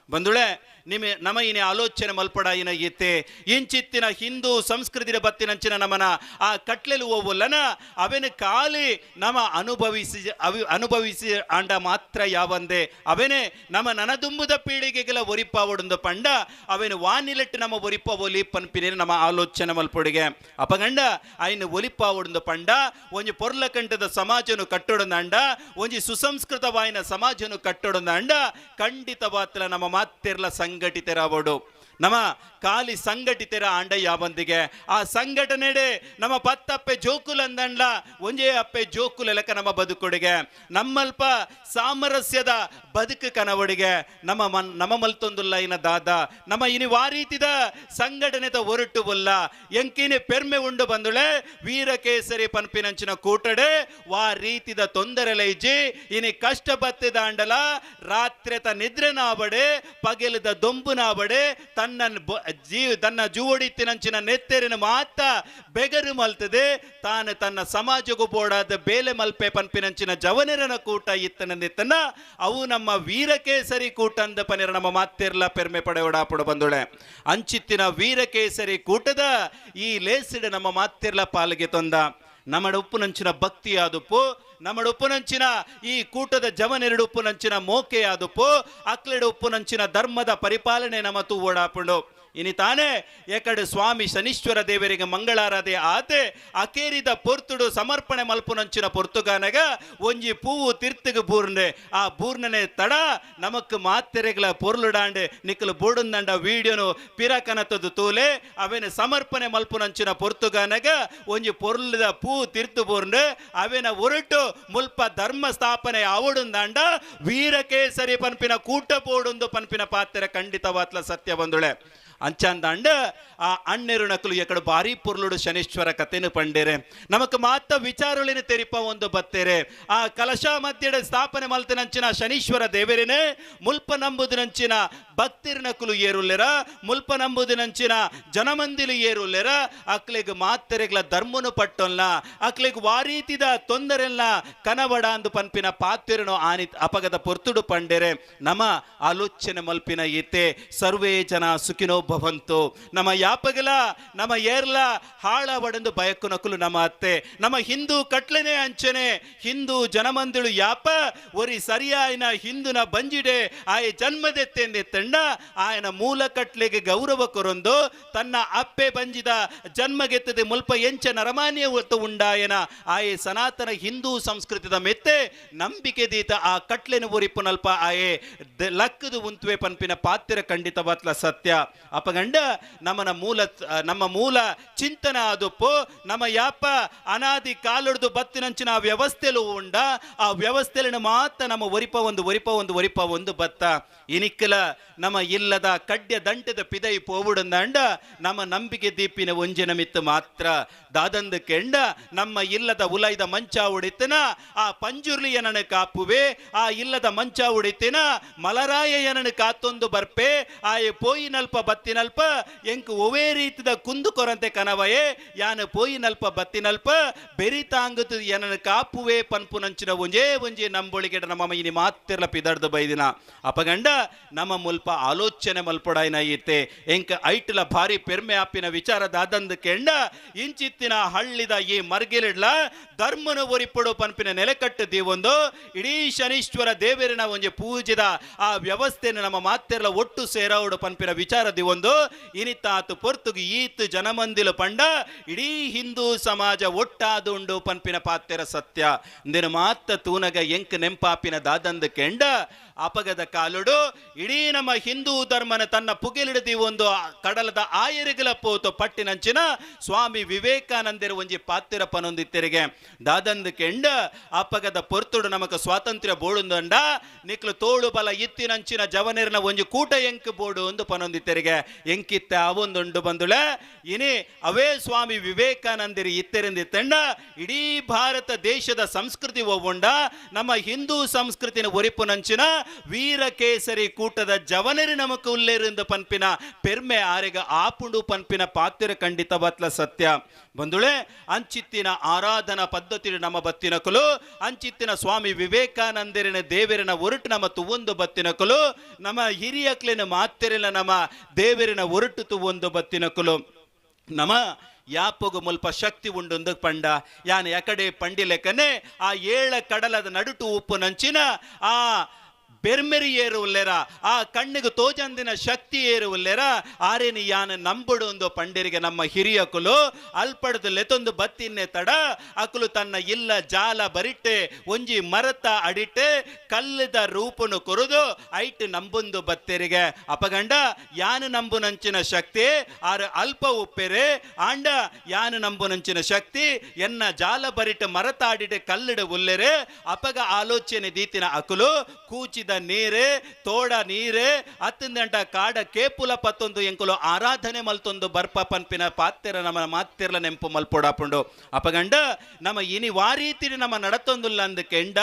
ಬಂದುಳೆ ನಿಮೆ ನಮ ಇನಿ ಆಲೋಚನೆ ಮಲ್ಪಡಾಯಿನ ಈತೆ ಇಂಚಿತ್ತಿನ ಹಿಂದೂ ಸಂಸ್ಕೃತಿಯ ಬತ್ತಿನಂಚಿನ ನಮನ ಆ ಕಟ್ಲೆಲು ಓವುಲ್ಲನ ಅವೆನ ಖಾಲಿ ನಮ ಅನುಭವಿಸಿ ಅನುಭವಿಸಿ ಆಂಡ ಮಾತ್ರ ಯಾವಂದೆ ಅವೆನೆ ನಮ ನನದುಂಬುದ ಪೀಳಿಗೆಗೆಲ ಒರಿಪಾವಡುಂದು ಪಂಡ ಅವೆನ ವಾನಿಲೆಟ್ಟು ನಮ್ಮ ಒರಿಪ ಒಲಿ ಪನ್ಪಿನ ನಮ್ಮ ಆಲೋಚನೆ ಮಲ್ಪೊಡಿಗೆ. ಅಪಗಂಡ ಐನು ಒಲಿಪಾವಡುಂದು ಪಂಡ ಒಂಜಿ ಪೊರ್ಲಕಂಠದ ಸಮಾಜನು ಕಟ್ಟೊಡಂದಾಂಡ ಒಂಜಿ ಸುಸಂಸ್ಕೃತವಾಯಿನ ಸಮಾಜನು ಕಟ್ಟೊಡಂದಾಂಡ ಖಂಡಿತವಾತ್ಲ ನಮ್ಮ ಮಾತಿರ್ಲ ಸಂಘಟಿತರಾವಡು. ನಮ್ಮ ಖಾಲಿ ಸಂಘಟಿತರ ಆಂಡ ಯಾವಂದಿಗೆ ಆ ಸಂಘಟನೆಡೆ ನಮ್ಮ ಪತ್ತಪ್ಪೆ ಜೋಕುಲಂದಂಡ್ಲ ಒಂಜೇ ಅಪ್ಪೆ ಜೋಕುಲೆಲಕ ನಮ್ಮ ಬದುಕೊಡಿಗೆ ನಮ್ಮಲ್ಪ ಸಾಮರಸ್ಯದ ಬದುಕು ಕನವಡಿಗೆ ನಮ್ಮ ನಮ್ಮ ಮಲ್ತೊಂದುಲ್ಲ ಇನ ದಾದ ನಮ್ಮ ಇನಿ ವಾರೀತಿದ ಸಂಘಟನೆದ ಒರಟು ಬುಲ್ಲ ಎಂಕಿನಿ ಪೆರ್ಮೆ ಉಂಡು ಬಂದುಳೆ ವೀರಕೇಸರಿ ಪನ್ಪಿನಂಚಿನ ಕೂಟಡೆ ವಾ ರೀತಿದ ತೊಂದರೆ ಲೈಜಿ ಇನಿ ಕಷ್ಟ ಬತ್ತಿದ ಆಂಡಲ ರಾತ್ರಿತ ನಿದ್ರೆ ನಾಬಡೆ ಪಗೆಲದ ದೊಂಬು ನಾಬಡೆ ತನ್ನ ಜೀವ ತನ್ನ ಜೂವಡಿತ್ತಿನಂಚಿನ ನೆತ್ತೆರಿನ ಮಾತ ಬೆಗರು ಮಲ್ತದೆ ತಾನು ತನ್ನ ಸಮಾಜಕ್ಕೂ ಬೋಡಾದ ಬೇಲೆ ಮಲ್ಪೆ ಪನ್ಪಿನಂಚಿನ ಜವನರನ ಕೂಟ ಇತ್ತನಂದಿತ್ತನ ಅವು ನಮ್ಮ ವೀರಕೇಸರಿ ಕೂಟ ಅಂದ ಪನಿರ ನಮ್ಮ ಮಾತಿರ್ಲ ಪೆರ್ಮೆ ಪಡೆಯೋಡಾಪಡು ಬಂದುಳೆ. ಅಂಚಿತ್ತಿನ ವೀರಕೇಸರಿ ಕೂಟದ ಈ ಲೇಸಿಡ ನಮ್ಮ ಮಾತಿರ್ಲ ಪಾಲಿಗೆ ತಂದ ನಮ್ಮಡ ಉಪ್ಪುನಂಚಿನ ಭಕ್ತಿಯಾದುಪ್ಪು ನಮ್ಮಡ ಉಪ್ಪುನಂಚಿನ ಈ ಕೂಟದ ಜವನೆರಡು ಉಪ್ಪುನಂಚಿನ ಮೋಕೆಯಾದುಪ್ಪು ಅಕ್ಲೆಡು ಉಪ್ಪುನಂಚಿನ ಧರ್ಮದ ಪರಿಪಾಲನೆ ನಮ್ಮ ತೂವೋಡಾಪುಂಡು. ಇನಿ ತಾನೇ ಎಕಡೆ ಸ್ವಾಮಿ ಶನೀಶ್ವರ ದೇವರಿಗೆ ಮಂಗಳಾರಾಧೆ ಆತೆ ಅಕೇರಿದ ಪೊರ್ತುಡು ಸಮರ್ಪಣೆ ಮಲ್ಪುನಂಚಿನ ಪೊರ್ತುಗಾನಗ ಒಂಜಿ ಪೂವು ತಿರ್ತುಗು ಬೂರ್ನೆ ಆ ಬೂರ್ನನೆ ತಡ ನಮಕ್ ಮಾತೆರೆಗಳ ಪೊರ್ಲುಡಾಂಡೆ ನಿಕ್ಕಲು ಬೋಡುಂದಂಡ ವೀಡಿಯೋನು ಪಿರಕನತದು ತೂಲೆ ಅವೆನ ಸಮರ್ಪಣೆ ಮಲ್ಪುನಂಚಿನ ಪೊರ್ತುಗಾನಗ ಒಂಜಿ ಪೊರ್ಲದ ಪೂ ತಿರ್ತು ಬೂರ್ನೆ ಅವೆನ ಒರಟು ಮುಲ್ಪ ಧರ್ಮ ಸ್ಥಾಪನೆ ಆವಡುಂದಾಂಡ ವೀರಕೇಸರಿ ಪನ್ಪಿನ ಕೂಟ ಬೋಡುಂದು ಪನ್ಪಿನ ಪಾತ್ರೆ ಖಂಡಿತವಾತ್ಲ ಸತ್ಯ ಬಂದುಳೆ. ಅಂಚಾಂದಾಂಡ ಆ ಅಣ್ಣೆರು ನಕಲು ಎಕಡೆ ಭಾರಿ ಪೊರ್ಲುಡು ಶನೀಶ್ವರ ಕಥೆನು ಪಂಡೇರೆ ನಮಕ್ ಮಾತ ವಿಚಾರಗಳಿನ ತೆರಿಪ ಒಂದು ಬತ್ತೇರೆ. ಆ ಕಲಶ ಮಧ್ಯದ ಸ್ಥಾಪನೆ ಮಲ್ತಿನಂಚಿನ ಶನೀಶ್ವರ ದೇವರೇನೆ ಮುಲ್ಪ ನಂಬುದಿನಂಚಿನ ಭಕ್ತಿರ್ ನಕಲು ಏರುಲ್ಲೆರ ಮುಲ್ಪ ನಂಬುದಿನಂಚಿನ ಜನಮಂದಿಲು ಏರುಲ್ಲೆರ ಅಕ್ಲೆಗ್ ಮಾತೆರೆಗ್ಲ ಧರ್ಮನು ಪಟ್ಟೊಲ್ಲ ಅಕ್ಲೆಗ್ ವಾರೀತಿದ ತೊಂದರೆಲ್ಲ ಕನವಡ ಅಂದು ಪನ್ಪಿನ ಪಾತ್ರೆನು ಆನಿ ಅಪಗದ ಪೊರ್ತುಡು ಪಂಡೇರೆ. ನಮ ಆಲೋಚನೆ ಮಲ್ಪಿನ ಈತೆ ಸರ್ವೇ ಜನ ಸುಖಿನೋ ಭವಂತು. ನಮ್ಮ ಯಾಪಗಲ ನಮ್ಮ ಏರ್ಲ ಹಾಳ ಒಡೆಂದು ಬಯಕು ನಕಲು ನಮ್ಮ ಅತ್ತೆ ನಮ್ಮ ಹಿಂದೂ ಕಟ್ಲೆನೆ ಅಂಚನೆ ಹಿಂದೂ ಜನಮಂದಿಳು ಯಾಪ ಒರಿ ಸರಿಯಾಯನ ಹಿಂದೂನ ಬಂಜಿಡೆ ಆಯ ಜನ್ಮದೆತ್ತೆಂದೆತ್ತಂಡ ಆಯನ ಮೂಲ ಕಟ್ಲೆಗೆ ಗೌರವ ಕೊರೊಂದು ತನ್ನ ಅಪ್ಪೆ ಬಂಜಿದ ಜನ್ಮಗೆತ್ತದೆ ಮುಲ್ಪ ಎಂಚ ನರಮಾನ್ಯ ಒತ್ತು ಉಂಡಾಯನ ಆಯೆ ಸನಾತನ ಹಿಂದೂ ಸಂಸ್ಕೃತಿದ ಮೆತ್ತೆ ನಂಬಿಕೆ ದೀತ ಆ ಕಟ್ಲೆನ ಒರಿಪುನಲ್ಪ ಆಯೆ ಲಕ್ಕದು ಉಂತುವೆ ಪನ್ಪಿನ ಪಾತ್ರ ಖಂಡಿತವಾತ್ಲ ಸತ್ಯ. ಅಪಗಂಡ ನಮ್ಮನ ಮೂಲ ನಮ್ಮ ಮೂಲ ಚಿಂತನ ಆದುಪ್ಪು ನಮ್ಮ ಯಾಪ ಅನಾದಿ ಕಾಲೊಡ್ದು ಬತ್ತಿನಂಚಿನ ಆ ವ್ಯವಸ್ಥೆಲು ಉಂಡ ಆ ವ್ಯವಸ್ಥೆಲಿನ ಮಾತ್ರ ನಮ್ಮ ಒರಿಪ ಒಂದು ಒರಿಪ ಒಂದು ಒರಿಪ ಒಂದು ಬತ್ತ ಇನಿಕ್ಕಲ ನಮ್ಮ ಇಲ್ಲದ ಕಡ್ಯ ದಂಟದ ಪಿದೈ ಪೋವುಡಂದಾಂಡ ನಮ್ಮ ನಂಬಿಕೆ ದೀಪಿನ ಒಂಜಿನ ಮಿತ್ತು ಮಾತ್ರ ದಾದಂದ ಕೆಂಡ ನಮ್ಮ ಇಲ್ಲದ ಉಲೈದ ಮಂಚ ಉಡಿತನ ಆ ಪಂಜುರ್ಲಿ ಏನನ ಕಾಪುವೆ ಆ ಇಲ್ಲದ ಮಂಚ ಉಡಿತಿನ ಮಲರಾಯ ಏನನ ಕಾತೊಂದು ಬರ್ಪೆ ಆಯೆ ಪೋಯಿನಲ್ಪ ಬತ್ತಿನಲ್ಪ ಎಂಕ್ ಒವೇ ರೀತಿದ ಕುಂದು ಕೊರಂತೆ ಕನವಯೇ ಯಾನು ಪೋಯಿನಲ್ಪ ಬತ್ತಿನಲ್ಪ ಬೆರಿತಾಂಗುತು ಏನನ ಕಾಪುವೆ ಪನ್ಪುನಂಚಿನ ಒಂಜೇ ಒಂಜೆ ನಂಬೊಳಿಗೆ ನಮ್ಮ ಇನಿ ಮಾತಿರ್ಲ ಪಿದರ್ದು ಬೈದಿನ. ಅಪಗಂಡ ನಮ್ಮ ಮುಲ್ಪ ಆಲೋಚನೆ ಮಲ್ಪಡಾಯಿನ ಈತೆ ಎಂಕ್ ಐಟ್ಲ ಭಾರಿ ಪೆರ್ಮೆ ಆಪಿನ ವಿಚಾರ ದಾದಂದು ಕೆಂಡ ಇಂಚಿತ್ತಿನ ಹಳ್ಳಿದ ಈ ಮರ್ಗಿಲಿಡ್ಲ ಧರ್ಮನ ಒರಿಪಡು ಪನ್ಪಿನ ನೆಲೆಕಟ್ಟು ದೀವೊಂದು ಇಡೀ ಶನೀಶ್ವರ ದೇವರಿನ ಒಂಜಿ ಪೂಜೆದ ಆ ವ್ಯವಸ್ಥೆನ ನಮ್ಮ ಮಾತೆರ್ಲ ಒಟ್ಟು ಸೇರಾವುಡು ಪನ್ಪಿನ ವಿಚಾರ ದಿವೊಂದು ಲೆಕ್ಕೊಂದು ಇನಿತಾತು ಪೊರ್ತುಗು ಈತ್ ಜನಮಂದಿಲು ಪಂಡ ಇಡೀ ಹಿಂದೂ ಸಮಾಜ ಒಟ್ಟಾದುಂಡು ಪನ್ಪಿನ ಪಾತ್ಯರ ಸತ್ಯ. ಇಂದಿನ ಮಾತ ತೂನಗ ಎಂಕ್ ನೆಂಪಾಪಿನ ದಾದಂದು ಕೆಂಡ ಅಪಗದ ಕಾಲುಡು ಇಡೀ ನಮ್ಮ ಹಿಂದೂ ಧರ್ಮನ ತನ್ನ ಪುಗಿಲಿಡದಿ ಒಂದು ಕಡಲದ ಆಯರಿಗಲ ಪೋತು ಪಟ್ಟಿನಂಚಿನ ಸ್ವಾಮಿ ವಿವೇಕಾನಂದರ ಒಂಜಿ ಪಾತ್ತಿರ ಪನೊಂದಿತ್ತೆರಿಗೆ ದಾದಂದು ಕೆಂಡ ಅಪಗದ ಪೊರ್ತುಡು ನಮಕ ಸ್ವಾತಂತ್ರ್ಯ ಬೋಡುಂದಂಡ ನಿಕ್ಲು ತೋಳು ಬಲ ಇತ್ತಿನಂಚಿನ ಜವನಿರ್ನ ಒಂಜಿ ಕೂಟ ಎಂಕ್ ಬೋಡು ಒಂದು ಪನೊಂದಿತ್ತೆರಿಗೆ ಎಂಕಿತ್ತ ಅವೊಂದುಂಡು ಬಂದುಳೆ ಇನಿ ಅವೇ ಸ್ವಾಮಿ ವಿವೇಕಾನಂದರಿ ಇತ್ತೆರಿಂದಿತ್ತೆಂಡ ಇಡೀ ಭಾರತ ದೇಶದ ಸಂಸ್ಕೃತಿ ಒವ್ವುಂಡ ನಮ್ಮ ಹಿಂದೂ ಸಂಸ್ಕೃತಿನ ಒರಿಪುನಂಚಿನ ವೀರಕೇಸರಿ ಕೂಟದ ಜವನರಿ ನಮಕ ಉಲ್ಲೇರಿಂದ ಪನ್ಪಿನ ಪೆರ್ಮೆ ಆರೆಗ ಆಪುಂಡು ಪನ್ಪಿನ ಪಾತ್ರ ಖಂಡಿತ ಬತ್ಲ ಸತ್ಯ. ಬಂದುಳೆ ಅಂಚಿತ್ತಿನ ಆರಾಧನಾ ಪದ್ಧತಿ ನಮ್ಮ ಬತ್ತಿನಕುಲು ಅಂಚಿತ್ತಿನ ಸ್ವಾಮಿ ವಿವೇಕಾನಂದರಿನ ದೇವರಿನ ಒರಟು ನಮ್ಮ ತುವೊಂದು ಬತ್ತಿನಕುಲು ನಮ್ಮ ಹಿರಿಯಕ್ಲಿನ ಮಾತಿರಿನ ನಮ್ಮ ದೇವರಿನ ಒರಟು ತುವೊಂದು ಬತ್ತಿನಕುಲು ನಮ ಯಾಪಗು ಮುಲ್ಪ ಶಕ್ತಿ ಉಂಡೊಂದು ಪಂಡ ಯಾನ್ ಯಕಡೆ ಪಂಡಿಲೆಕ್ಕನೆ ಆ ಏಳ ಕಡಲದ ನಡುಟು ಉಪ್ಪು ನಂಚಿನ ಆ ಬೆರ್ಮೆರಿ ಏರುವುಲ್ಲೆರ ಆ ಕಣ್ಣಿಗೆ ತೋಜಂದಿನ ಶಕ್ತಿ ಏರುವುಲ್ಲೆರ ಆರೇನು ಯಾನ ನಂಬುಡು ಒಂದು ಪಂಡಿರಿಗೆ ನಮ್ಮ ಹಿರಿಯಕುಲು ಅಲ್ಪಡ್ದು ಲೆತೊಂದು ಬತ್ತಿನ್ನೆ ತಡ ಅಕುಲು ತನ್ನ ಇಲ್ಲ ಜಾಲ ಬರಿಟ್ಟೆ ಒಂಜಿ ಮರತ ಅಡಿಟ್ಟೆ ಕಲ್ಲದ ರೂಪನು ಕೊರುದು ಐಟ್ ನಂಬುಂದು ಬತ್ತೆರಿಗೆ ಅಪಗಂಡ ಯಾನು ನಂಬುನಂಚಿನ ಶಕ್ತಿ ಆರು ಅಲ್ಪ ಉಪ್ಪೆರೆ ಆಂಡ ಯಾನು ನಂಬುನಂಚಿನ ಶಕ್ತಿ ಎನ್ನ ಜಾಲ ಬರಿಟ್ಟೆ ಮರತ ಅಡಿಟ್ಟೆ ಕಲ್ಲಿಡ ಉಲ್ಲೆರೆ ಅಪಗ ಆಲೋಚನೆ ದೀತಿನ ಅಕುಲು ಕೂಚಿದ ನೀರೇ ತೋಡ ನೀರೇ ಅತ್ತಿಂದಂಟ ಕಾಡ ಕೇಪುಲ ಪತ್ತೊಂದು ಎಂಕುಲು ಆರಾಧನೆ ಮಲ್ತೊಂದು ಬರ್ಪ ಪನ್ಪಿನ ಪಾತ್ಯರ ನಮ್ಮ ಮಾತಿರ್ಲ ನೆಂಪು ಮಲ್ಪೊಡಾಪುಂಡು ಅಪಗಂಡ ನಮ್ಮ ಇನಿ ವಾರೀತಿರಿ ನಮ್ಮ ನಡತೊಂದುಲ್ಲ ಅಂದ ಕೆಂಡ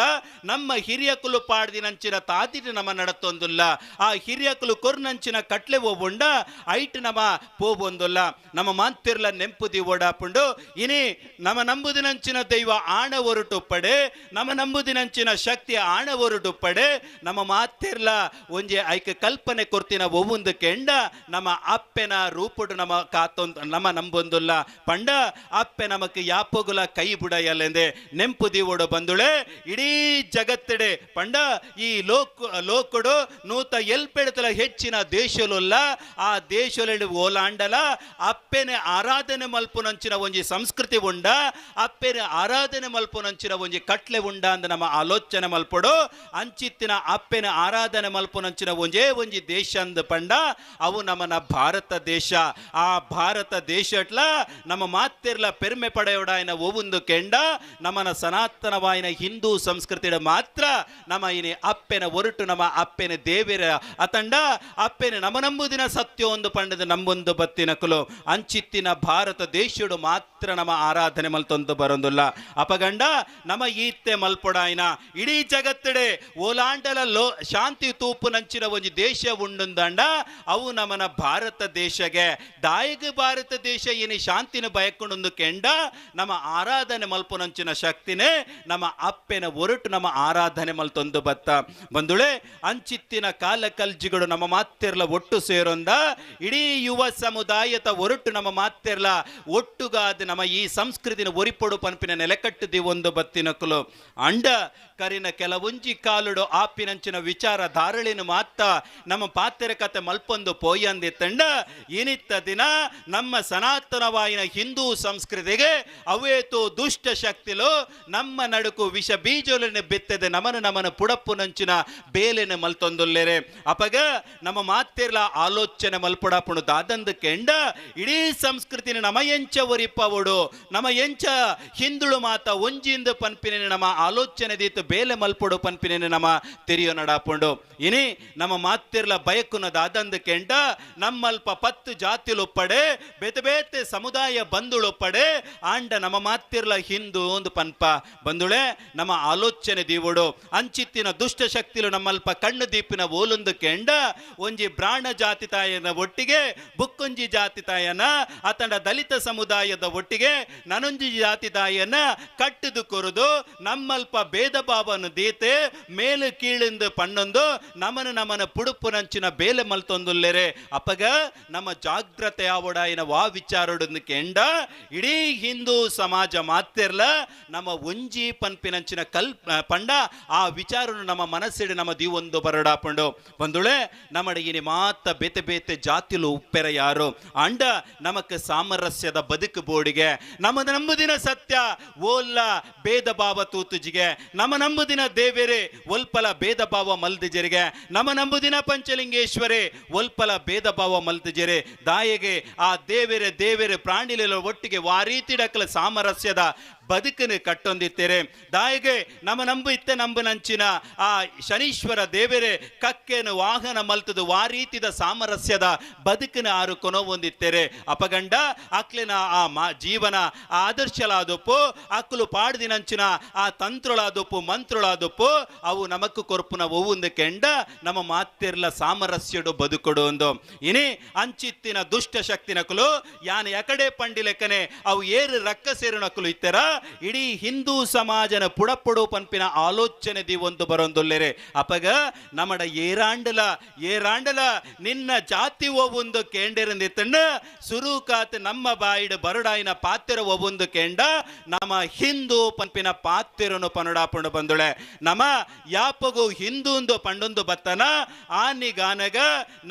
ನಮ್ಮ ಹಿರಿಯಕುಲು ಪಾಡ್ದಿನಂಚಿನ ತಾತಿರಿ ನಮ್ಮ ನಡತೊಂದುಲ್ಲ ಆ ಹಿರಿಯಕುಲು ಕೊರ್ನಂಚಿನ ಕಟ್ಲೆ ಓಬುಂಡ ಐಟ್ ನಮ್ಮ ಪೋಬೊಂದುಲ್ಲ ನಮ್ಮ ಮಾತಿರ್ಲ ನೆಂಪು the ಓಡಾಪುಂಡು ಇನಿ ನಮ್ಮ ನಂಬುದಿನಂಚಿನ ದೈವ ಆಣ ಒರಟುಪ್ಪಡೆ ನಮ್ಮ ನಂಬುದಿನಂಚಿನ ಶಕ್ತಿ ಆಣ ಒರಟುಪ್ಪಡೆ ನಮ್ಮ ಮಾತಿರ್ಲ ಒಂಜಿ ಐಕ ಕಲ್ಪನೆ ಕೊರ್ತಿನ ಒವ್ವೊಂದು ಕೆಂಡ ನಮ್ಮ ಅಪ್ಪೆನ ರೂಪುಡು ನಮ್ಮ ಕಾತೊಂದು ನಮ್ಮ ನಂಬೊಂದುಲ್ಲ ಪಂಡ ಅಪ್ಪೆ ನಮಕ್ ಯಾಪೊಗುಲ ಕೈ ಬುಡಯಲ್ಲೆಂದೆ ನೆಂಪು ದಿವೋಡು ಬಂದುಳೆ ಇಡೀ ಜಗತ್ತೆಡೆ ಪಂಡ ಈ ಲೋಕಡು ನೂತ ಎಲ್ಪೆಡತಲ ಹೆಚ್ಚಿನ ದೇಶಲುಲ್ಲ ಆ ದೇಶದಲ್ಲಿ ಓಲಾಂಡಲ ಅಪ್ಪೆನೆ ಆರಾಧನೆ ಮಲ್ಪುನಂಚಿನ ಒಂಜಿ ಸಂಸ್ಕೃತಿ ಉಂಡ ಅಪ್ಪೆನೆ ಆರಾಧನೆ ಮಲ್ಪುನಂಚಿನ ಒಂಜಿ ಕಟ್ಲೆ ಉಂಡ ಅಂದ ನಮ್ಮ ಆಲೋಚನೆ ಮಲ್ಪೊಡು ಅಂಚಿತ್ತಿನ ಅಪ್ಪೆನ ಆರಾಧನೆ ಮಲ್ಪುನಂಚಿನ ಒಂಜೇ ಒಂಜಿ ದೇಶ ಅಂದ ಪಂಡ ಅವು ನಮ್ಮನ ಭಾರತ ದೇಶ. ಆ ಭಾರತ ದೇಶಟ್ಲ ನಮ್ಮ ಮಾತಿರ್ಲ ಪೆರ್ಮೆ ಪಡೆಯೋಡಾಯನ ಒವೊಂದು ಕೆಂಡ ನಮ್ಮನ ಸನಾತನವಾಯಿನ ಹಿಂದೂ ಸಂಸ್ಕೃತಿಯ ಮಾತ್ರ ನಮ್ಮ ಇನಿ ಅಪ್ಪೆನ ಒರಟು ನಮ್ಮ ಅಪ್ಪೆನ ದೇವಿರ ಅತಂಡ ಅಪ್ಪೆನ ನಮ ನಂಬುದಿನ ಸತ್ಯ ಒಂದು ಪಂಡದ ನಂಬೊಂದು ಬತ್ತಿನಕುಲು ಅಂಚಿತ್ತಿನ ಭಾರತ ದೇಶಡು ಮಾತ್ರ ನಮ್ಮ ಆರಾಧನೆ ಮಲ್ತೊಂದು ಬರೊಂದುಲ್ಲ ಅಪಗಂಡ ನಮ್ಮ ಈತ್ತೆ ಮಲ್ಪೊಡಾಯನ ಇಡೀ ಜಗತ್ತಡೆ ಓಲಾಂಡಲ ಲೋ ಶಾಂತಿ ತೂಪು ನಂಚಿನ ಒಂಜಿ ದೇಶ ಉಂಡುಂದಂಡ ಅವು ನಮನ ಭಾರತ ದೇಶಗೆ ದಾಯಿಗ ಭಾರತ ದೇಶ ಏನಿ ಶಾಂತಿನ ಬಯಕೊಂಡೊಂದು ಕೆಂಡ ನಮ್ಮ ಆರಾಧನೆ ಮಲ್ಪುನಂಚಿನ ಶಕ್ತಿನೇ ನಮ್ಮ ಅಪ್ಪೆನ ಒರಟು ನಮ್ಮ ಆರಾಧನೆ ಮಲ್ತೊಂದು ಬತ್ತ ಬಂದುಳೆ ಅಂಚಿತ್ತಿನ ಕಾಲ ಕಲ್ಜಿಗಳು ನಮ್ಮ ಮಾತಿರ್ಲ ಒಟ್ಟು ಸೇರೊಂದ ಇಡೀ ಯುವ ಸಮುದಾಯದ ಒರಟು ನಮ್ಮ ಮಾತಿರ್ಲ ಒಟ್ಟುಗಾದ ನಮ್ಮ ಈ ಸಂಸ್ಕೃತಿನ ಒರಿಪೊಡು ಪನ್ಪಿನ ನೆಲೆಕಟ್ಟುದಿ ಒಂದು ಬತ್ತಿನಕುಲು ಅಂಡ ಕರಿನ ಕೆಲವೊಂಜಿ ಕಾಲುಡು ಆಪಿನಂಚಿನ ವಿಚಾರ ಧಾರಳಿನ ಮಾತ ನಮ್ಮ ಪಾತ್ರೆ ಕತೆ ಮಲ್ಪೊಂದು ಪೋಯಂದಿತ್ತಂಡ ಏನಿತ್ತ ದಿನ ನಮ್ಮ ಸನಾತನವಾಯಿನ ಹಿಂದೂ ಸಂಸ್ಕೃತಿಗೆ ಅವೇತು ದುಷ್ಟ ಶಕ್ತಿಲು ನಮ್ಮ ನಡುಕು ವಿಷ ಬೀಜೋಲನೆ ಬಿತ್ತದೆ ನಮನ ನಮನ ಪುಡಪ್ಪುನಂಚಿನ ಬೇಲೆನ ಮಲ್ತೊಂದುಲ್ಲೇರೆ ಅಪಗ ನಮ್ಮ ಮಾತಿರ್ಲ ಆಲೋಚನೆ ಮಲ್ಪೊಡಾಪುಣು ದಾದಂದು ಕೆಂಡ ಇಡೀ ಸಂಸ್ಕೃತಿನ ನಮ ಎಂಚ ಒರಿಪವಡು ನಮ ಎಂಚ ಹಿಂದುಳು ಮಾತ ಒಂಜಿಂದ ಪನ್ಪಿನ ನಮ್ಮ ಆಲೋಚನೆ ದೀತು ಬೇಲೆ ಮಲ್ಪೊಡು ಪನ್ಪಿನ ನಮ್ಮ ತೆರಿಯೋ ನಡಾಪುಂಡು ಇನಿ ನಮ್ಮ ಮಾತಿರ್ಲ ಬಯಕುನ ದಾದಂದು ಕೆಂಡ ನಮ್ಮಲ್ಪ 10 ಜಾತಿಲೊಪ್ಪಡೆ ಬೇತೆ ಬೇತೆ ಸಮುದಾಯ ಬಂಧುಳೊಪ್ಪಡೆ ಆಂಡ ನಮ್ಮ ಮಾತಿರ್ಲ ಹಿಂದೂ ಒಂದು ಪನ್ಪ ಬಂಧುಳೆ ನಮ್ಮ ಆಲೋಚನೆ ದೀವಡು ಅಂಚಿತ್ತಿನ ದುಷ್ಟ ಶಕ್ತಿಲು ನಮ್ಮಲ್ಪ ಕಣ್ಣು ದೀಪಿನ ಓಲೊಂದು ಕೆಂಡ ಒಂಜಿ ಬ್ರಾಣ ಜಾತಿ ತಾಯನ ಒಟ್ಟಿಗೆ ಬುಕ್ಕೊಂಜಿ ಜಾತಿ ತಾಯನ ಆತಂಡ ದಲಿತ ಸಮುದಾಯದ ಒಟ್ಟಿಗೆ ನನೊಂಜಿ ಜಾತಿ ತಾಯನ ಕಟ್ಟದು ಕೊರದು ನಮ್ಮಲ್ಪ ಭೇದ ಭಾವನು ದೀತೆ ಮೇಲು ಕೀಳಿಂದ ದೇವೆರಿಂದ ಪಣ್ಣೊಂದು ನಮನ ನಮನ ಪುಡುಪುನಂಚಿನ ಬೇಲೆ ಮಲ್ತೊಂದುಲ್ಲೆರೆ. ಅಪಗ ನಮ್ಮ ಜಾಗ್ರತೆ ಆವಡಾಯಿನ ವಾ ವಿಚಾರೊಡೊಂದು ಕೆಂಡ ಇಡೀ ಹಿಂದೂ ಸಮಾಜ ಮಾತಿರ್ಲ ನಮ್ಮ ಒಂಜಿ ಪನ್ಪಿನಂಚಿನ ಕಲ್ ಪಂಡ ಆ ವಿಚಾರನು ನಮ್ಮ ಮನಸ್ಸಿಡು ನಮ್ಮ ದೀವೊಂದು ಬರಡಾಪಂಡು ಬಂದುಳೆ. ನಮ್ಮಡಿಗಿನಿ ಮಾತ ಬೇತೆ ಬೇತೆ ಜಾತಿಲು ಉಪ್ಪೆರ ಯಾರು ಅಂಡ ನಮಕ್ ಸಾಮರಸ್ಯದ ಬದುಕು ಬೋಡಿಗೆ ನಮ್ಮ ನಂಬುದಿನ ಸತ್ಯ ಓಲ್ಲ ಭೇದ ಭಾವ ತೂತುಜಿಗೆ, ನಮ್ಮ ನಂಬುದಿನ ದೇವೇರೆ ಒಲ್ಪಲ ಭೇದ ಭಾವ ಮಲ್ದಿಜರಿಗೆ, ನಮ್ಮ ನಂಬುದಿನ ಪಂಚಲಿಂಗೇಶ್ವರೇ ಒಲ್ಪಲ ಭೇದ ಭಾವ ಮಲ್ದಿಜರೆ. ದಾಯೆಗೆ ಆ ದೇವೇರೆ ದೇವೇರೆ ಪ್ರಾಣಿಲೆಲ್ಲ ಒಟ್ಟಿಗೆ ವಾರೀತಿಡಕಲ ಸಾಮರಸ್ಯದ ಬದುಕನ್ನು ಕಟ್ಟೊಂದಿತ್ತೇರೆ. ದಾಯಿಗೆ ನಮ್ಮ ನಂಬು ಇತ್ತೆ ನಂಬುನಂಚಿನ ಆ ಶನೀಶ್ವರ ದೇವರೇ ಕಕ್ಕೆನು ವಾಹನ ಮಲ್ತದು ವಾರೀತಿದ ಸಾಮರಸ್ಯದ ಬದುಕಿನ ಆರು ಕೊನೋ ಹೊಂದಿತ್ತೇರೆ. ಅಪಗಂಡ ಅಕ್ಲಿನ ಆ ಮಾ ಜೀವನ ಆ ಆದರ್ಶಲಾದೊಪ್ಪು ಅಕ್ಕಲು ಪಾಡ್ದಿನಂಚಿನ ಆ ತಂತ್ರಳಾದೊಪ್ಪು ಮಂತ್ರಳಾದೊಪ್ಪು ಅವು ನಮಕ್ಕು ಕೊರ್ಪುನ ಒವ್ವೊಂದು ಕೆಂಡ ನಮ್ಮ ಮಾತಿರ್ಲ ಸಾಮರಸ್ಯಡು ಬದುಕೊಡು ಒಂದು. ಇನಿ ಅಂಚಿತ್ತಿನ ದುಷ್ಟ ಶಕ್ತಿನಕಲು ಯಾನ್ ಯಕಡೆ ಪಂಡಿಲೆಕ್ಕನೆ ಅವು ಏರು ರಕ್ಕ ಸೇರುನಕಲು ಇತ್ತರ ಇಡೀ ಹಿಂದೂ ಸಮಾಜನ ಪುಡಪುಡು ಪನ್ಪಿನ ಆಲೋಚನೆ ದಿವೊಂದು ಬರೊಂದುಲ್ಲೆರೆ. ಅಪಗ ನಮಡ ಏರಾಂಡಲ ಏರಾಂಡಲ ನಿನ್ನ ಜಾತಿ ಒವ್ವೊಂದು ಕೇಂಡಿರಂದಿತ್ತಣ್ಣ ಸುರುಕಾತ್ ನಮ್ಮ ಬಾಯಿಡು ಬರಡಾಯಿನ ಪಾತ್ತಿರ ಒವ್ವೊಂದು ಕೇಂಡ ನಮ್ಮ ಹಿಂದೂ ಪನ್ಪಿನ ಪಾತ್ತಿರನು ಪನುಡಾಪುಂಡು ಬಂದುಳೆ. ನಮ್ಮ ಯಾಪಗು ಹಿಂದೂಂದು ಪಂಡೊಂದು ಬತ್ತನ ಆನಿಗಾನಗ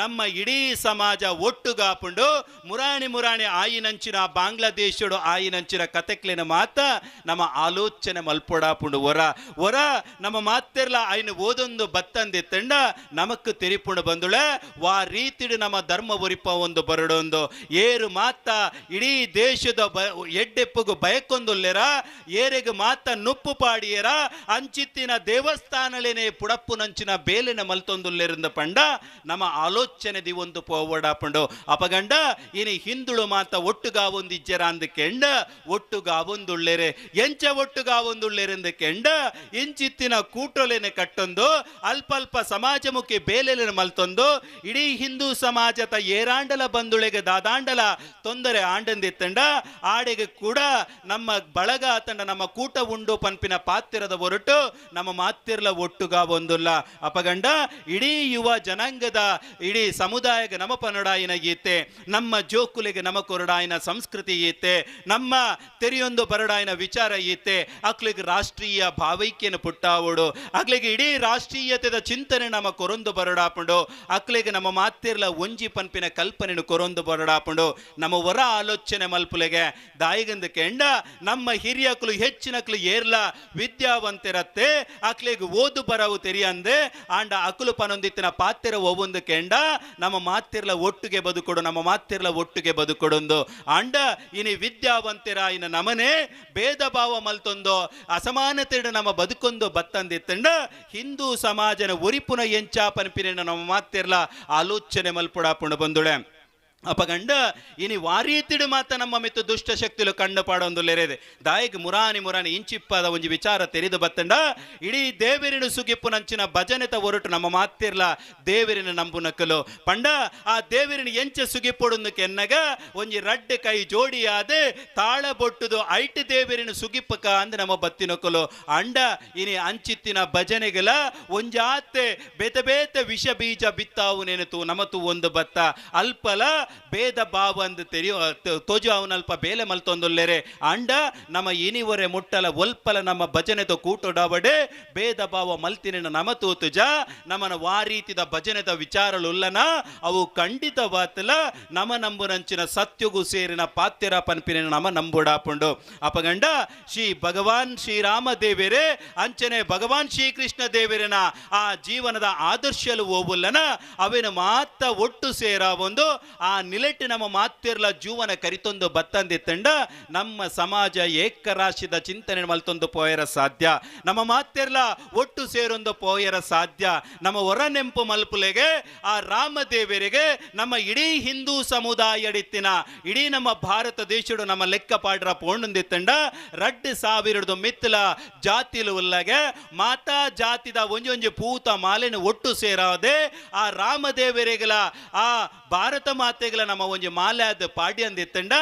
ನಮ್ಮ ಇಡೀ ಸಮಾಜ ಒಟ್ಟುಗಾಪುಂಡು ಮುರಾಣಿ ಮುರಾಣಿ ಆಯಿನಂಚಿನ ಬಾಂಗ್ಲಾದೇಶಡು ಆಯಿನಂಚಿನ ಕತೆಕ್ಲಿನ ಮಾತ ನಮ್ಮ ಆಲೋಚನೆ ಮಲ್ಪೊಡಾಪುಂಡು. ಒರ ಒರ ನಮ್ಮ ಮಾತಿರ್ಲ ಆಯ್ನ ಓದೊಂದು ಬತ್ತಂದಿತ್ತಂಡ ನಮಕ್ ತೆರಿಪುಂಡು ಬಂದುಳೆ. ವಾ ರೀತಿಡು ನಮ್ಮ ಧರ್ಮ ಒರಿಪ ಒಂದು ಬರಡೊಂದು ಏರು ಮಾತ ಇಡೀ ದೇಶದ ಎಡ್ಡೆಪ್ಪಗು ಬಯಕೊಂದುಲ್ಲೆರ ಏರೆಗ್ ಮಾತ ನುಪ್ಪು ಪಾಡಿಯರ ಅಂಚಿತ್ತಿನ ದೇವಸ್ಥಾನಲೇನೆ ಪುಡಪ್ಪುನಂಚಿನ ಬೇಲಿನ ಮಲ್ತೊಂದುಲ್ಲೆರಿಂದ ಪಂಡ ನಮ್ಮ ಆಲೋಚನೆ ದಿವೊಂದು ಪೋವಡಾಪುಂಡು. ಅಪಗಂಡ ಇನಿ ಹಿಂದುಳು ಮಾತ ಒಟ್ಟುಗಾವೊಂದಿಜ್ಜರ ಅಂದ ಕೆಂಡ ಒಟ್ಟುಗಾವೊಂದುಳ್ಳೆರೆ ಎಂಚ ಒಟ್ಟುಗಾವೊಂದುಳ್ಳೆರೆಂದು ಕೆಂಡ ಇಂಚಿತ್ತಿನ ಕೂಟೊಲೆನೆ ಕಟ್ಟೊಂದು ಅಲ್ಪಲ್ಪ ಸಮಾಜಮುಖಿ ಬೇಲೆಲೆನ ಮಲ್ತೊಂದು ಇಡೀ ಹಿಂದೂ ಸಮಾಜದ ಏರಾಂಡಲ ಬಂದುಳೆಗೆ ದಾದಾಂಡಲ ತೊಂದರೆ ಆಂಡಂದಿತ್ತಂಡ ಆಡೆಗೆ ಕೂಡ ನಮ್ಮ ಬಳಗ ಆತಂಡ ನಮ್ಮ ಕೂಟ ಉಂಡು ಪನ್ಪಿನ ಪಾತ್ತಿರದ ಹೊರಟು ನಮ್ಮ ಮಾತಿರ್ಲ ಒಟ್ಟುಗ ಒಂದುಲ್ಲ. ಅಪಗಂಡ ಇಡೀ ಯುವ ಜನಾಂಗದ ಇಡೀ ಸಮುದಾಯಕ್ಕೆ ನಮ ಪನಡಾಯಿನ ಗೀತೆ, ನಮ್ಮ ಜೋಕುಲಿಗೆ ನಮ ಕೊರಡಾಯಿನ ಸಂಸ್ಕೃತಿ ಗೀತೆ, ನಮ್ಮ ತೆರೆಯೊಂದು ಬರಡಾಯಿನ ವಿಚಾರ ಈತೆ ಅಕ್ಲಿಗೆ ರಾಷ್ಟ್ರೀಯ ಭಾವೈಕ್ಯನ ಪುಟ್ಟಾವೋಡು ಅಕ್ಲಿಗೆ ಇಡೀ ರಾಷ್ಟ್ರೀಯತೆದ ಚಿಂತನೆ ನಮ್ಮ ಕೊರೊಂದು ಬರಡಾಪುಂಡು ಅಕ್ಲಿಗೆ ನಮ್ಮ ಮಾತಿರ್ಲ ಒಂಜಿ ಪನ್ಪಿನ ಕಲ್ಪನೆನು ಕೊರೊಂದು ಬರಡಾಪುಂಡು. ನಮ್ಮ ಹೊರ ಆಲೋಚನೆ ಮಲ್ಪುಲೆಗೆ ದಾಯಿಗಂದು ಕೆಂಡ ನಮ್ಮ ಹಿರಿಯಕಲು ಹೆಚ್ಚಿನಕ್ಲು ಏರ್ಲ ವಿದ್ಯಾವಂತಿರತ್ತೆ ಅಕ್ಲಿಗೆ ಓದು ಬರವು ತೆರಿಯಂದೆ ಆಂಡ ಅಕಲು ಪನೊಂದಿತ್ತಿನ ಪಾತ್ತಿರ ಒವ್ವೊಂದು ಕೆಂಡ ನಮ್ಮ ಮಾತಿರ್ಲ ಒಟ್ಟಿಗೆ ಬದುಕೊಡು ನಮ್ಮ ಮಾತಿರ್ಲ ಒಟ್ಟಿಗೆ ಬದುಕೊಡೊಂದು. ಆಂಡ ಇನಿ ವಿದ್ಯಾವಂತಿರ ಇನ್ನು ನಮನೆ ಭೇದ ಭಾವ ಮಲ್ತೊಂದು ಅಸಮಾನತೆ ನಮ್ಮ ಬದುಕೊಂದು ಬತ್ತಂದಿತ್ತಂಡ ಹಿಂದೂ ಸಮಾಜನ ಒರಿಪುನ ಎಂಚ ಪನ್ಪಿನ ನಮ್ಮ ಮಾತಿರ್ಲ ಆಲೋಚನೆ ಮಲ್ಪುಡಾಪುಂಡು ಬಂದುಳೆ. ಅಪಗಂಡ ಇನಿ ವಾರೀತಿಡು ಮಾತ ನಮ್ಮ ಮಿತ್ತು ದುಷ್ಟ ಶಕ್ತಿಲು ಕಂಡು ಪಾಡೊಂದುಲ್ಲೆರೆದೆ. ದಾಯಿಗೆ ಮುರಾನಿ ಮುರಾನಿ ಇಂಚಿಪ್ಪಾದ ಒಂಜಿ ವಿಚಾರ ತೆರೆದು ಬತ್ತಂಡ ಇಡೀ ದೇವರಿನ ಸುಗಿಪ್ಪುನಂಚಿನ ಭಜನೆತ ಹೊರಟು ನಮ್ಮ ಮಾತಿರ್ಲ ದೇವರಿನ ನಂಬುನಕಲು ಪಂಡ ಆ ದೇವರಿನ ಎಂಚ ಸುಗಿಪ್ಪೊಡೊಂದು ಕೆನ್ನಗ ಒಂಜಿ ರಡ್ಡೆ ಕೈ ಜೋಡಿಯಾದ ತಾಳ ಬೊಟ್ಟುದು ಐಟ್ ದೇವರಿನ ಸುಗಿಪ್ಪಕ ಅಂದ್ ನಮ್ಮ ಬತ್ತಿನಕಲು. ಅಂಡ ಇನಿ ಅಂಚಿತ್ತಿನ ಭಜನೆಗಳ ಒಂಜಾತೆ ಬೇತೆ ಬೇತೆ ವಿಷ ಬೀಜ ಬಿತ್ತಾವು ನೆನತು ನಮತು ಒಂದು ಬತ್ತ ಅಲ್ಪಲ ಭೇದ ಭಾವ ಅಂದ್ ತೆರಿಯೋ ತೋಜು ಅವನಲ್ಪ ಬೇಲೆ ಮಲ್ತೊಂದುಲ್ಲೆರೆ. ಅಂಡ ನಮ್ಮ ಇನಿವರೆ ಮುಟ್ಟಲ ಒಲ್ಪಲ ನಮ್ಮ ಭಜನೆದ ಕೂಟೊಡವಡೆ ಭೇದ ಭಾವ ಮಲ್ತಿನ ನಮ ತೂತುಜ ನಮನ ವಾರೀತಿದ ಭಜನೆದ ವಿಚಾರಲುಲ್ಲನ ಅವು ಖಂಡಿತವಾತಲ ನಮ ನಂಬುನಂಚಿನ ಸತ್ಯಗು ಸೇರಿನ ಪಾತ್ತಿರ ಪನ್ಪಿನ ನಮ ನಂಬುಡಾಪುಂಡು. ಅಪಗಂಡ ಶ್ರೀ ಭಗವಾನ್ ಶ್ರೀರಾಮ ದೇವರೇ ಅಂಚನೆ ಭಗವಾನ್ ಶ್ರೀಕೃಷ್ಣ ದೇವರಿನ ಆ ಜೀವನದ ಆದರ್ಶಲು ಓವುಲ್ಲನ ಅವಿನ ಮಾತ ಒಟ್ಟು ಸೇರ ಒಂದು ಆ ನಿಲೆಟ್ಟು ನಮ್ಮ ಮಾತಿರ್ಲ ಜೀವನ ಕರಿತೊಂದು ಬತ್ತಂದಿತ್ತಂಡ ನಮ್ಮ ಸಮಾಜ ಏಕರಾಶಿದ ಚಿಂತನೆ ಮಲ್ತೊಂದು ಪೋಯರ ಸಾಧ್ಯ, ನಮ್ಮ ಮಾತಿರ್ಲ ಒಟ್ಟು ಸೇರೊಂದು ಪೋಯರ ಸಾಧ್ಯ. ನಮ್ಮ ಹೊರ ನೆಂಪು ಮಲ್ಪುಲೆಗೆ ಆ ರಾಮದೇವರಿಗೆ ನಮ್ಮ ಇಡೀ ಹಿಂದೂ ಸಮುದಾಯಡಿತ್ತಿನ ಇಡೀ ನಮ್ಮ ಭಾರತ ದೇಶಡು ನಮ್ಮ ಲೆಕ್ಕ ಪಾಡ್ರ ಪೋಂಡೊಂದಿತ್ತಂಡ 2000 ಮಿತ್ತಲ ಜಾತಿಲು ಉಲ್ಲಗೆ ಮಾತಾ ಜಾತಿದ ಒಂಜೊಂಜಿ ಪೂತ ಮಾಲೆನ ಒಟ್ಟು ಸೇರಾದೆ ಆ ರಾಮದೇವರಿಗೆಲ ಆ Bharat ಮಾತೆಗಳ ನಮ್ಮ ಒಂಜಿ ಮಾಲ್ಯಾದ ಪಾಡ್ಯಂದಿತ್ತಂಡ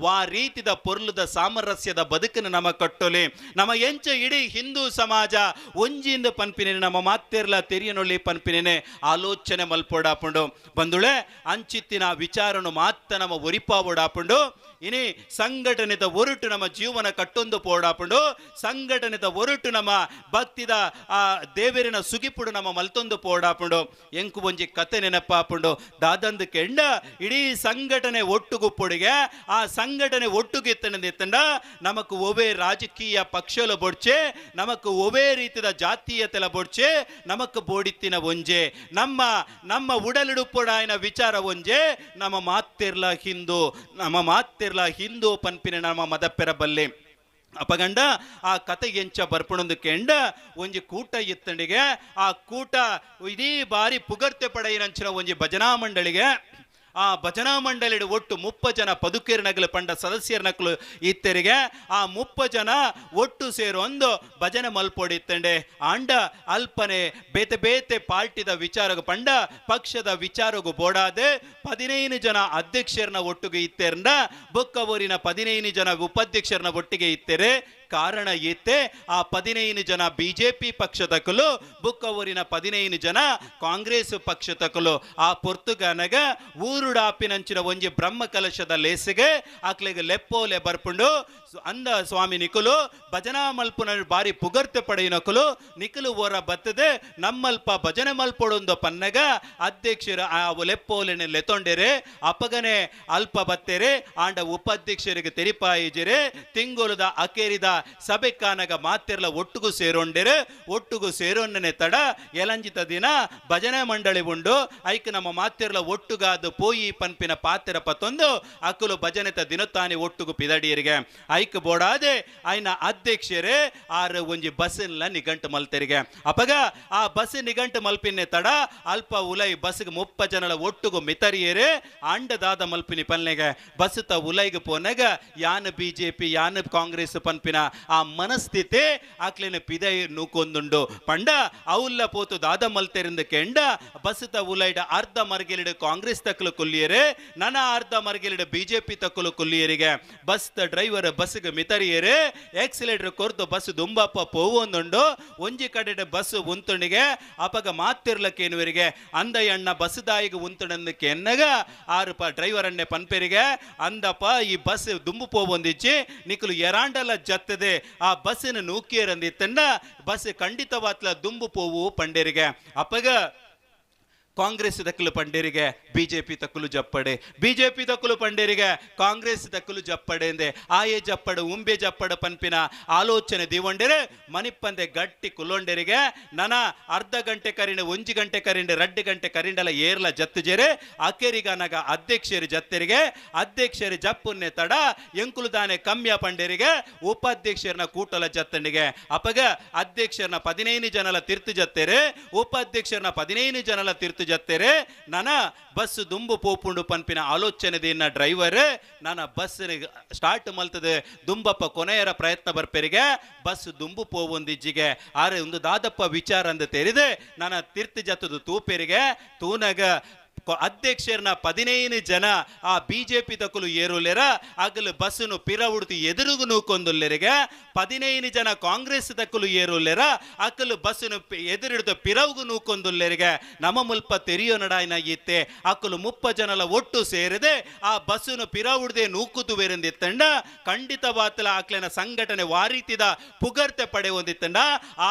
ವಾ ರೀತಿದ ಪೊರ್ಲುದ ಸಾಮರಸ್ಯದ ಬದುಕನ್ನು ನಮ್ಮ ಕಟ್ಟೊಲಿ. ನಮ್ಮ ಎಂಚ ಇಡೀ ಹಿಂದೂ ಸಮಾಜ ಒಂಜಿಂದ ಪನ್ಪಿನೇ ನಮ್ಮ ಮಾತೆರ್ಲ ತೆರಿಯನೊಳ್ಳಿ ಪನ್ಪಿನೇನೆ ಆಲೋಚನೆ ಮಲ್ಪೋಡಾಪುಂಡು. ಬಂದುಳೆ ಅಂಚಿತ್ತಿನ ವಿಚಾರನು ಮಾತ್ರ ನಮ್ಮ ಒರಿಪಾವೋಡಾಪುಂಡು. ಇನಿ ಸಂಘಟನೆದ ಒರಟು ನಮ್ಮ ಜೀವನ ಕಟ್ಟೊಂದು ಪೋಡಾಪುಂಡು. ಸಂಘಟನೆದ ಒರಟು ನಮ್ಮ ಭಕ್ತಿದ ಆ ದೇವರಿನ ಸುಗಿಪುಡು ನಮ್ಮ ಮಲ್ತೊಂದು ಪೋಡಾಪುಂಡು. ಎಂಕು ಒಂಜಿ ಕತೆ ನೆನಪಾಪುಂಡು. ದಾದಂದು ಕೆಂಡ ಇಡೀ ಸಂಘಟನೆ ಒಟ್ಟುಗುಪ್ಪೊಡಿಗೆ ಆ ಸಂಘಟನೆ ಒಟ್ಟುಗಿತ್ತಂಡ ನಮಕ್ ಒವೇ ರಾಜಕೀಯ ಪಕ್ಷಲ ಬೊಡ್ಚೆ, ನಮಕ್ ಒವೇ ರೀತಿಯ ಜಾತೀಯತೆಲ ಬೊಡ್ಚೆ, ನಮಕ್ ಬೋಡಿತ್ತಿನ ಒಂಜೆ, ನಮ್ಮ ನಮ್ಮ ಉಡಲಿಡುಪ್ಪೊಡಾಯಿನ ವಿಚಾರ ಒಂಜೆ, ನಮ್ಮ ಮಾತಿರ್ಲ ಹಿಂದೂ, ನಮ್ಮ ಮಾತಿರ್ಲ ಹಿಂದೂ ಪನ್ಪಿನ ನಮ್ಮ ಮದಪ್ಪೆರ ಬಲ್ಲೆ. ಅಪಗಂಡ ಆ ಕತೆ ಎಂಚ ಬರ್ಪಣೊಂದು ಕೆಂಡ ಒಂಜಿ ಕೂಟ ಇತ್ತಂಡಿಗೆ ಆ ಕೂಟ ಇಡೀ ಬಾರಿ ಪುಗರ್ತೆ ಪಡೆಯಿನಂಚಿನ ಒಂಜಿ ಭಜನಾ ಮಂಡಳಿಗೆ ಆ ಭಜನಾ ಮಂಡಳಿಡು ಒಟ್ಟು 30 ಜನ ಪದುಕೇರಿನಗಲು ಪಂಡ ಸದಸ್ಯರ ನಕಲು ಇತ್ತೆರಿಗೆ ಆ 30 ಜನ ಒಟ್ಟು ಸೇರೊಂದು ಭಜನೆ ಮಲ್ಪೊಡಿತ್ತಂಡೆ. ಆಂಡ ಅಲ್ಪನೆ ಬೇತೆ ಬೇತೆ ಪಾರ್ಟಿದ ವಿಚಾರಗು ಪಂಡ ಪಕ್ಷದ ವಿಚಾರಗು ಬೋಡಾದೆ 15 ಜನ ಅಧ್ಯಕ್ಷರನ್ನ ಒಟ್ಟಿಗೆ ಇತ್ತೆರಂಡ ಬೊಕ್ಕ ಊರಿನ 15 ಜನ ಉಪಾಧ್ಯಕ್ಷರನ್ನ ಒಟ್ಟಿಗೆ ಇತ್ತೆರೆ. ಕಾರಣ ಇತ್ತೆ ಆ 15 ಜನ ಬಿಜೆಪಿ ಪಕ್ಷದಕಲು ಬುಕ್ಕ ಊರಿನ 15 ಜನ ಕಾಂಗ್ರೆಸ್ ಪಕ್ಷದಕಲು. ಆ ಪೊರ್ತುಗನಗ ಊರುಡಾಪಿನಂಚಿನ ಒಂಜಿ ಬ್ರಹ್ಮ ಕಲಶದ ಲೇಸಿಗೆ ಆಕ್ಲೆಗೆ ಲೆಪ್ಪೋಲೆ ಬರ್ಪುಂಡು. ಅಂದ ಸ್ವಾಮಿ ನಿಕುಲು ಭಜನಾ ಮಲ್ಪುನ ಬಾರಿ ಪುಗರ್ತೆ ಪಡೆಯಿನಕುಲು ನಿಕುಲು ಓರ ಬತ್ತದೆ ನಮ್ಮಲ್ಪ ಭಜನೆ ಮಲ್ಪೊಡೊಂದು ಪನ್ನಗ ಅಧ್ಯಕ್ಷರು ಆ ಲೆಪ್ಪೋಲೆನೆ ಲೆತ್ತೊಂಡೆರೆ. ಅಪಗನೆ ಅಲ್ಪ ಬತ್ತೆರೆ ಆಂಡ ಉಪಾಧ್ಯಕ್ಷರಿಗೆ ತೆರಿಪಾಯಿಜಿರೆ. ತಿಂಗೊಲುದ ಅಕೇರಿದ ಸಭೆ ಕಾನಗ ಮಾತೆರ್ಲ ಒಟ್ಟುಗು ಸೇರೊಂಡೆರೆ. ಒಟ್ಟುಗು ಸೇರೊಂಡನೆ ತಡ ಎಲಂಜಿತ ದಿನ ಭಜನೆ ಮಂಡಳಿ ಉಂಡು ಐಕ್ ನಮ್ಮ ಮಾತೆರ್ಲ ಒಟ್ಟುಗಾದ ಪೋಯಿ ಪನ್ಪಿನ ಪಾತೆರ ಪತ್ತೊಂದು ಅಕುಲು ಭಜನೆತ ದಿನತಾನೆ ಒಟ್ಟುಗು ಪಿದಡಿಯರಿಗೆ. ಐಕ್ ಬೋಡಾದೆ ಆಯ್ನ ಅಧ್ಯಕ್ಷರೇ ಆರು ಒಂಜಿ ಬಸ್ಸಿನ ನಿಘಂಟು ಮಲ್ತೆರಿಗೆ. ಅಪಗ ಆ ಬಸ್ ನಿಘಂಟು ಮಲ್ಪಿನ ತಡ ಅಲ್ಪ ಉಲೈ ಬಸ್ಗೆ 30 ಜನಲ ಒಟ್ಟುಗು ಮಿತರಿಯರೆ. ಅಂಡದಾದ ಮಲ್ಪಿನಿ ಪಲ್ನೆಗೆ ಬಸ್ ತ ಉಲೈಗೆ ಪೋನಗ ಯಾನ್ ಬಿಜೆಪಿ ಯಾನ್ ಕಾಂಗ್ರೆಸ್ ಪನ್ಪಿನ ಆ ಮನಸ್ಥಿತಿ ಆಕ್ಲೇನ ಪಿದೈ ನೂಕೊಂದುಂಡು. ಪಂಡ అవుల్ల ಪೋತು ದಾದ ಮಲ್ತೆರಿಂದ ಕೆಂಡ ಬಸ್ಸುತ ಉಲೈಡ ಅರ್ಧ ಮರ್ಗಿಲಿಡ ಕಾಂಗ್ರೆಸ್ ತಕ್ಕಲು ಕೊಲ್ಲಿಯರೆ, ನನ ಅರ್ಧ ಮರ್ಗಿಲಿಡ ಬಿಜೆಪಿ ತಕ್ಕಲು ಕೊಲ್ಲಿಯರಿಗೆ. ಬಸ್ ಡ್ರೈವರ್ ಬಸ್ಗೆ ಮಿತರಿಯರೆ, ಎಕ್ಸಿಲೇಟರ್ ಕೊರ್ದು ಬಸ್ ದುಂಬಪ್ಪ ಪೋವೊಂದುಂಡು. ಒಂಜಿ ಕಡೆ ಬಸ್ ಉಂತುಣಿಗೆ ಅಪಗ ಮಾತಿರ್ಲಕ್ಕೇನುವರಿಗೆ ಅಂದಯ್ಯಣ್ಣ ಬಸ್ ದಾಯಿಗೆ ಉಂತುಣಂದಕ್ಕೆ ಎನ್ನಗ ಆರು ಪ ಡ್ರೈವರ್ ಅಣ್ಣೆ ಪನ್ಪೆರಿಗೆ ಅಂದಪ್ಪ ಈ ಬಸ್ ದುಂಬು ಪೋವೊಂದಿಚ್ಚಿ ನಿಕಲು ಎರಾಂಡಲ ಜತ್ತದೆ ಆ ಬಸ್ಸಿನ ನೂಕಿಯರಂದಿತ್ತಂಡ ಬಸ್ ಖಂಡಿತವಾತ್ಲ ದುಂಬು ಪೋವು ಪಂಡೇರಿಗೆ. ಅಪಗ ಕಾಂಗ್ರೆಸ್ ತಕ್ಕಲು ಪಂಡೇರಿಗೆ ಬಿಜೆಪಿ ತಕ್ಕಲು ಜಪ್ಪಡೆ, ಬಿಜೆಪಿ ತಕ್ಕಲು ಪಂಡೇರಿಗೆ ಕಾಂಗ್ರೆಸ್ ತಕ್ಕಲು ಜಪ್ಪಡೆ ಎಂದೆ ಆಯೆ ಜಪ್ಪಡು ಉಂಬೆ ಜಪ್ಪಡು ಪನ್ಪಿನ ಆಲೋಚನೆ ದಿವಂಡೆರೆ ಮನಿಪ್ಪಂದೆ ಗಟ್ಟಿ ಕುಲೊಂಡೆರಿಗೆ ನನ ಅರ್ಧ ಗಂಟೆ ಕರಿಂಡ ಒಂಜಿ ಗಂಟೆ ಕರಿಂಡ 2 ಗಂಟೆ ಕರಿಂಡಲ ಏರ್ಲ ಜತ್ತುಜೆರೆ. ಅಕೇರಿಗನಗ ಅಧ್ಯಕ್ಷರು ಜತ್ತೆರಿಗೆ ಅಧ್ಯಕ್ಷರು ಜಪ್ಪುನ್ನೆ ತಡ ಎಂಕುಲುದಾನೆ ಕಮ್ಯ ಪಂಡೇರಿಗೆ ಉಪಾಧ್ಯಕ್ಷರನ್ನ ಕೂಟಲ ಜತ್ತಂಡಿಗೆ. ಅಪಗ ಅಧ್ಯಕ್ಷರನ್ನ 15 ಜನಲ ತಿರ್ತು ಜತ್ತೆರೆ, ಉಪಾಧ್ಯಕ್ಷರನ್ನ 15 ಜನಲ ತಿರ್ತು ಜತ್ತೆರೆ. ನನ ಬಸ್ ದುಂಬು ಪೋಪುಂಡು ಪನ್ಪಿನ ಆಲೋಚನೆ ದಿನ ಡ್ರೈವರ್ ನನ್ನ ಬಸ್ ಸ್ಟಾರ್ಟ್ ಮಲ್ತದೆ ದುಂಬಪ್ಪ ಕೊನೆಯರ ಪ್ರಯತ್ನ ಬರ್ಪೆರಿಗೆ ಬಸ್ ದುಂಬು ಪೋವೊಂದಿಜ್ಜಿಗೆ. ಆರೆ ಒಂದು ದಾದಪ್ಪ ವಿಚಾರ ಅಂದ ತೆರಿದೆ ನನ್ನ ತಿರ್ತು ಜತ್ತದು ತೂಪೆರಿಗೆ ತೂನಗ ಅಧ್ಯಕ್ಷರನ್ನ 15 ಜನ ಆ ಬಿಜೆಪಿ ತಕ್ಕಲು ಏರುಲೆರ ಅಗಲು ಬಸ್ಸನ್ನು ಪಿರ ಉಡ್ತು ಎದುರುಗು ನೂಕೊಂದುಲ್ಲೆರಿಗೆ. 15 ಜನ ಕಾಂಗ್ರೆಸ್ ತಕ್ಕಲು ಏರುಲೆರ ಅಕಲು ಬಸ್ಸನ್ನು ಎದುರಿಡ್ದು ಪಿರವುಗು ನೂಕೊಂದುಲ್ಲೆರಿಗೆ. ನಮ್ಮ ಮುಲ್ಪ ತೆರಿಯೋ ನಡಾಯಿನ ಇತ್ತೆ ಅಕಲು 30 ಜನಲ ಒಟ್ಟು ಸೇರಿದೆ ಆ ಬಸ್ಸನ್ನು ಪಿರ ಉಡ್ದೆ ನೂಕುತುವೆರೆಂದಿತ್ತಂಡ ಖಂಡಿತವಾತಲ ಆಕ್ಲೆನ ಸಂಘಟನೆ ವಾರೀತಿದ ಪುಗರ್ತೆ ಪಡೆಯೊಂದಿತ್ತಂಡ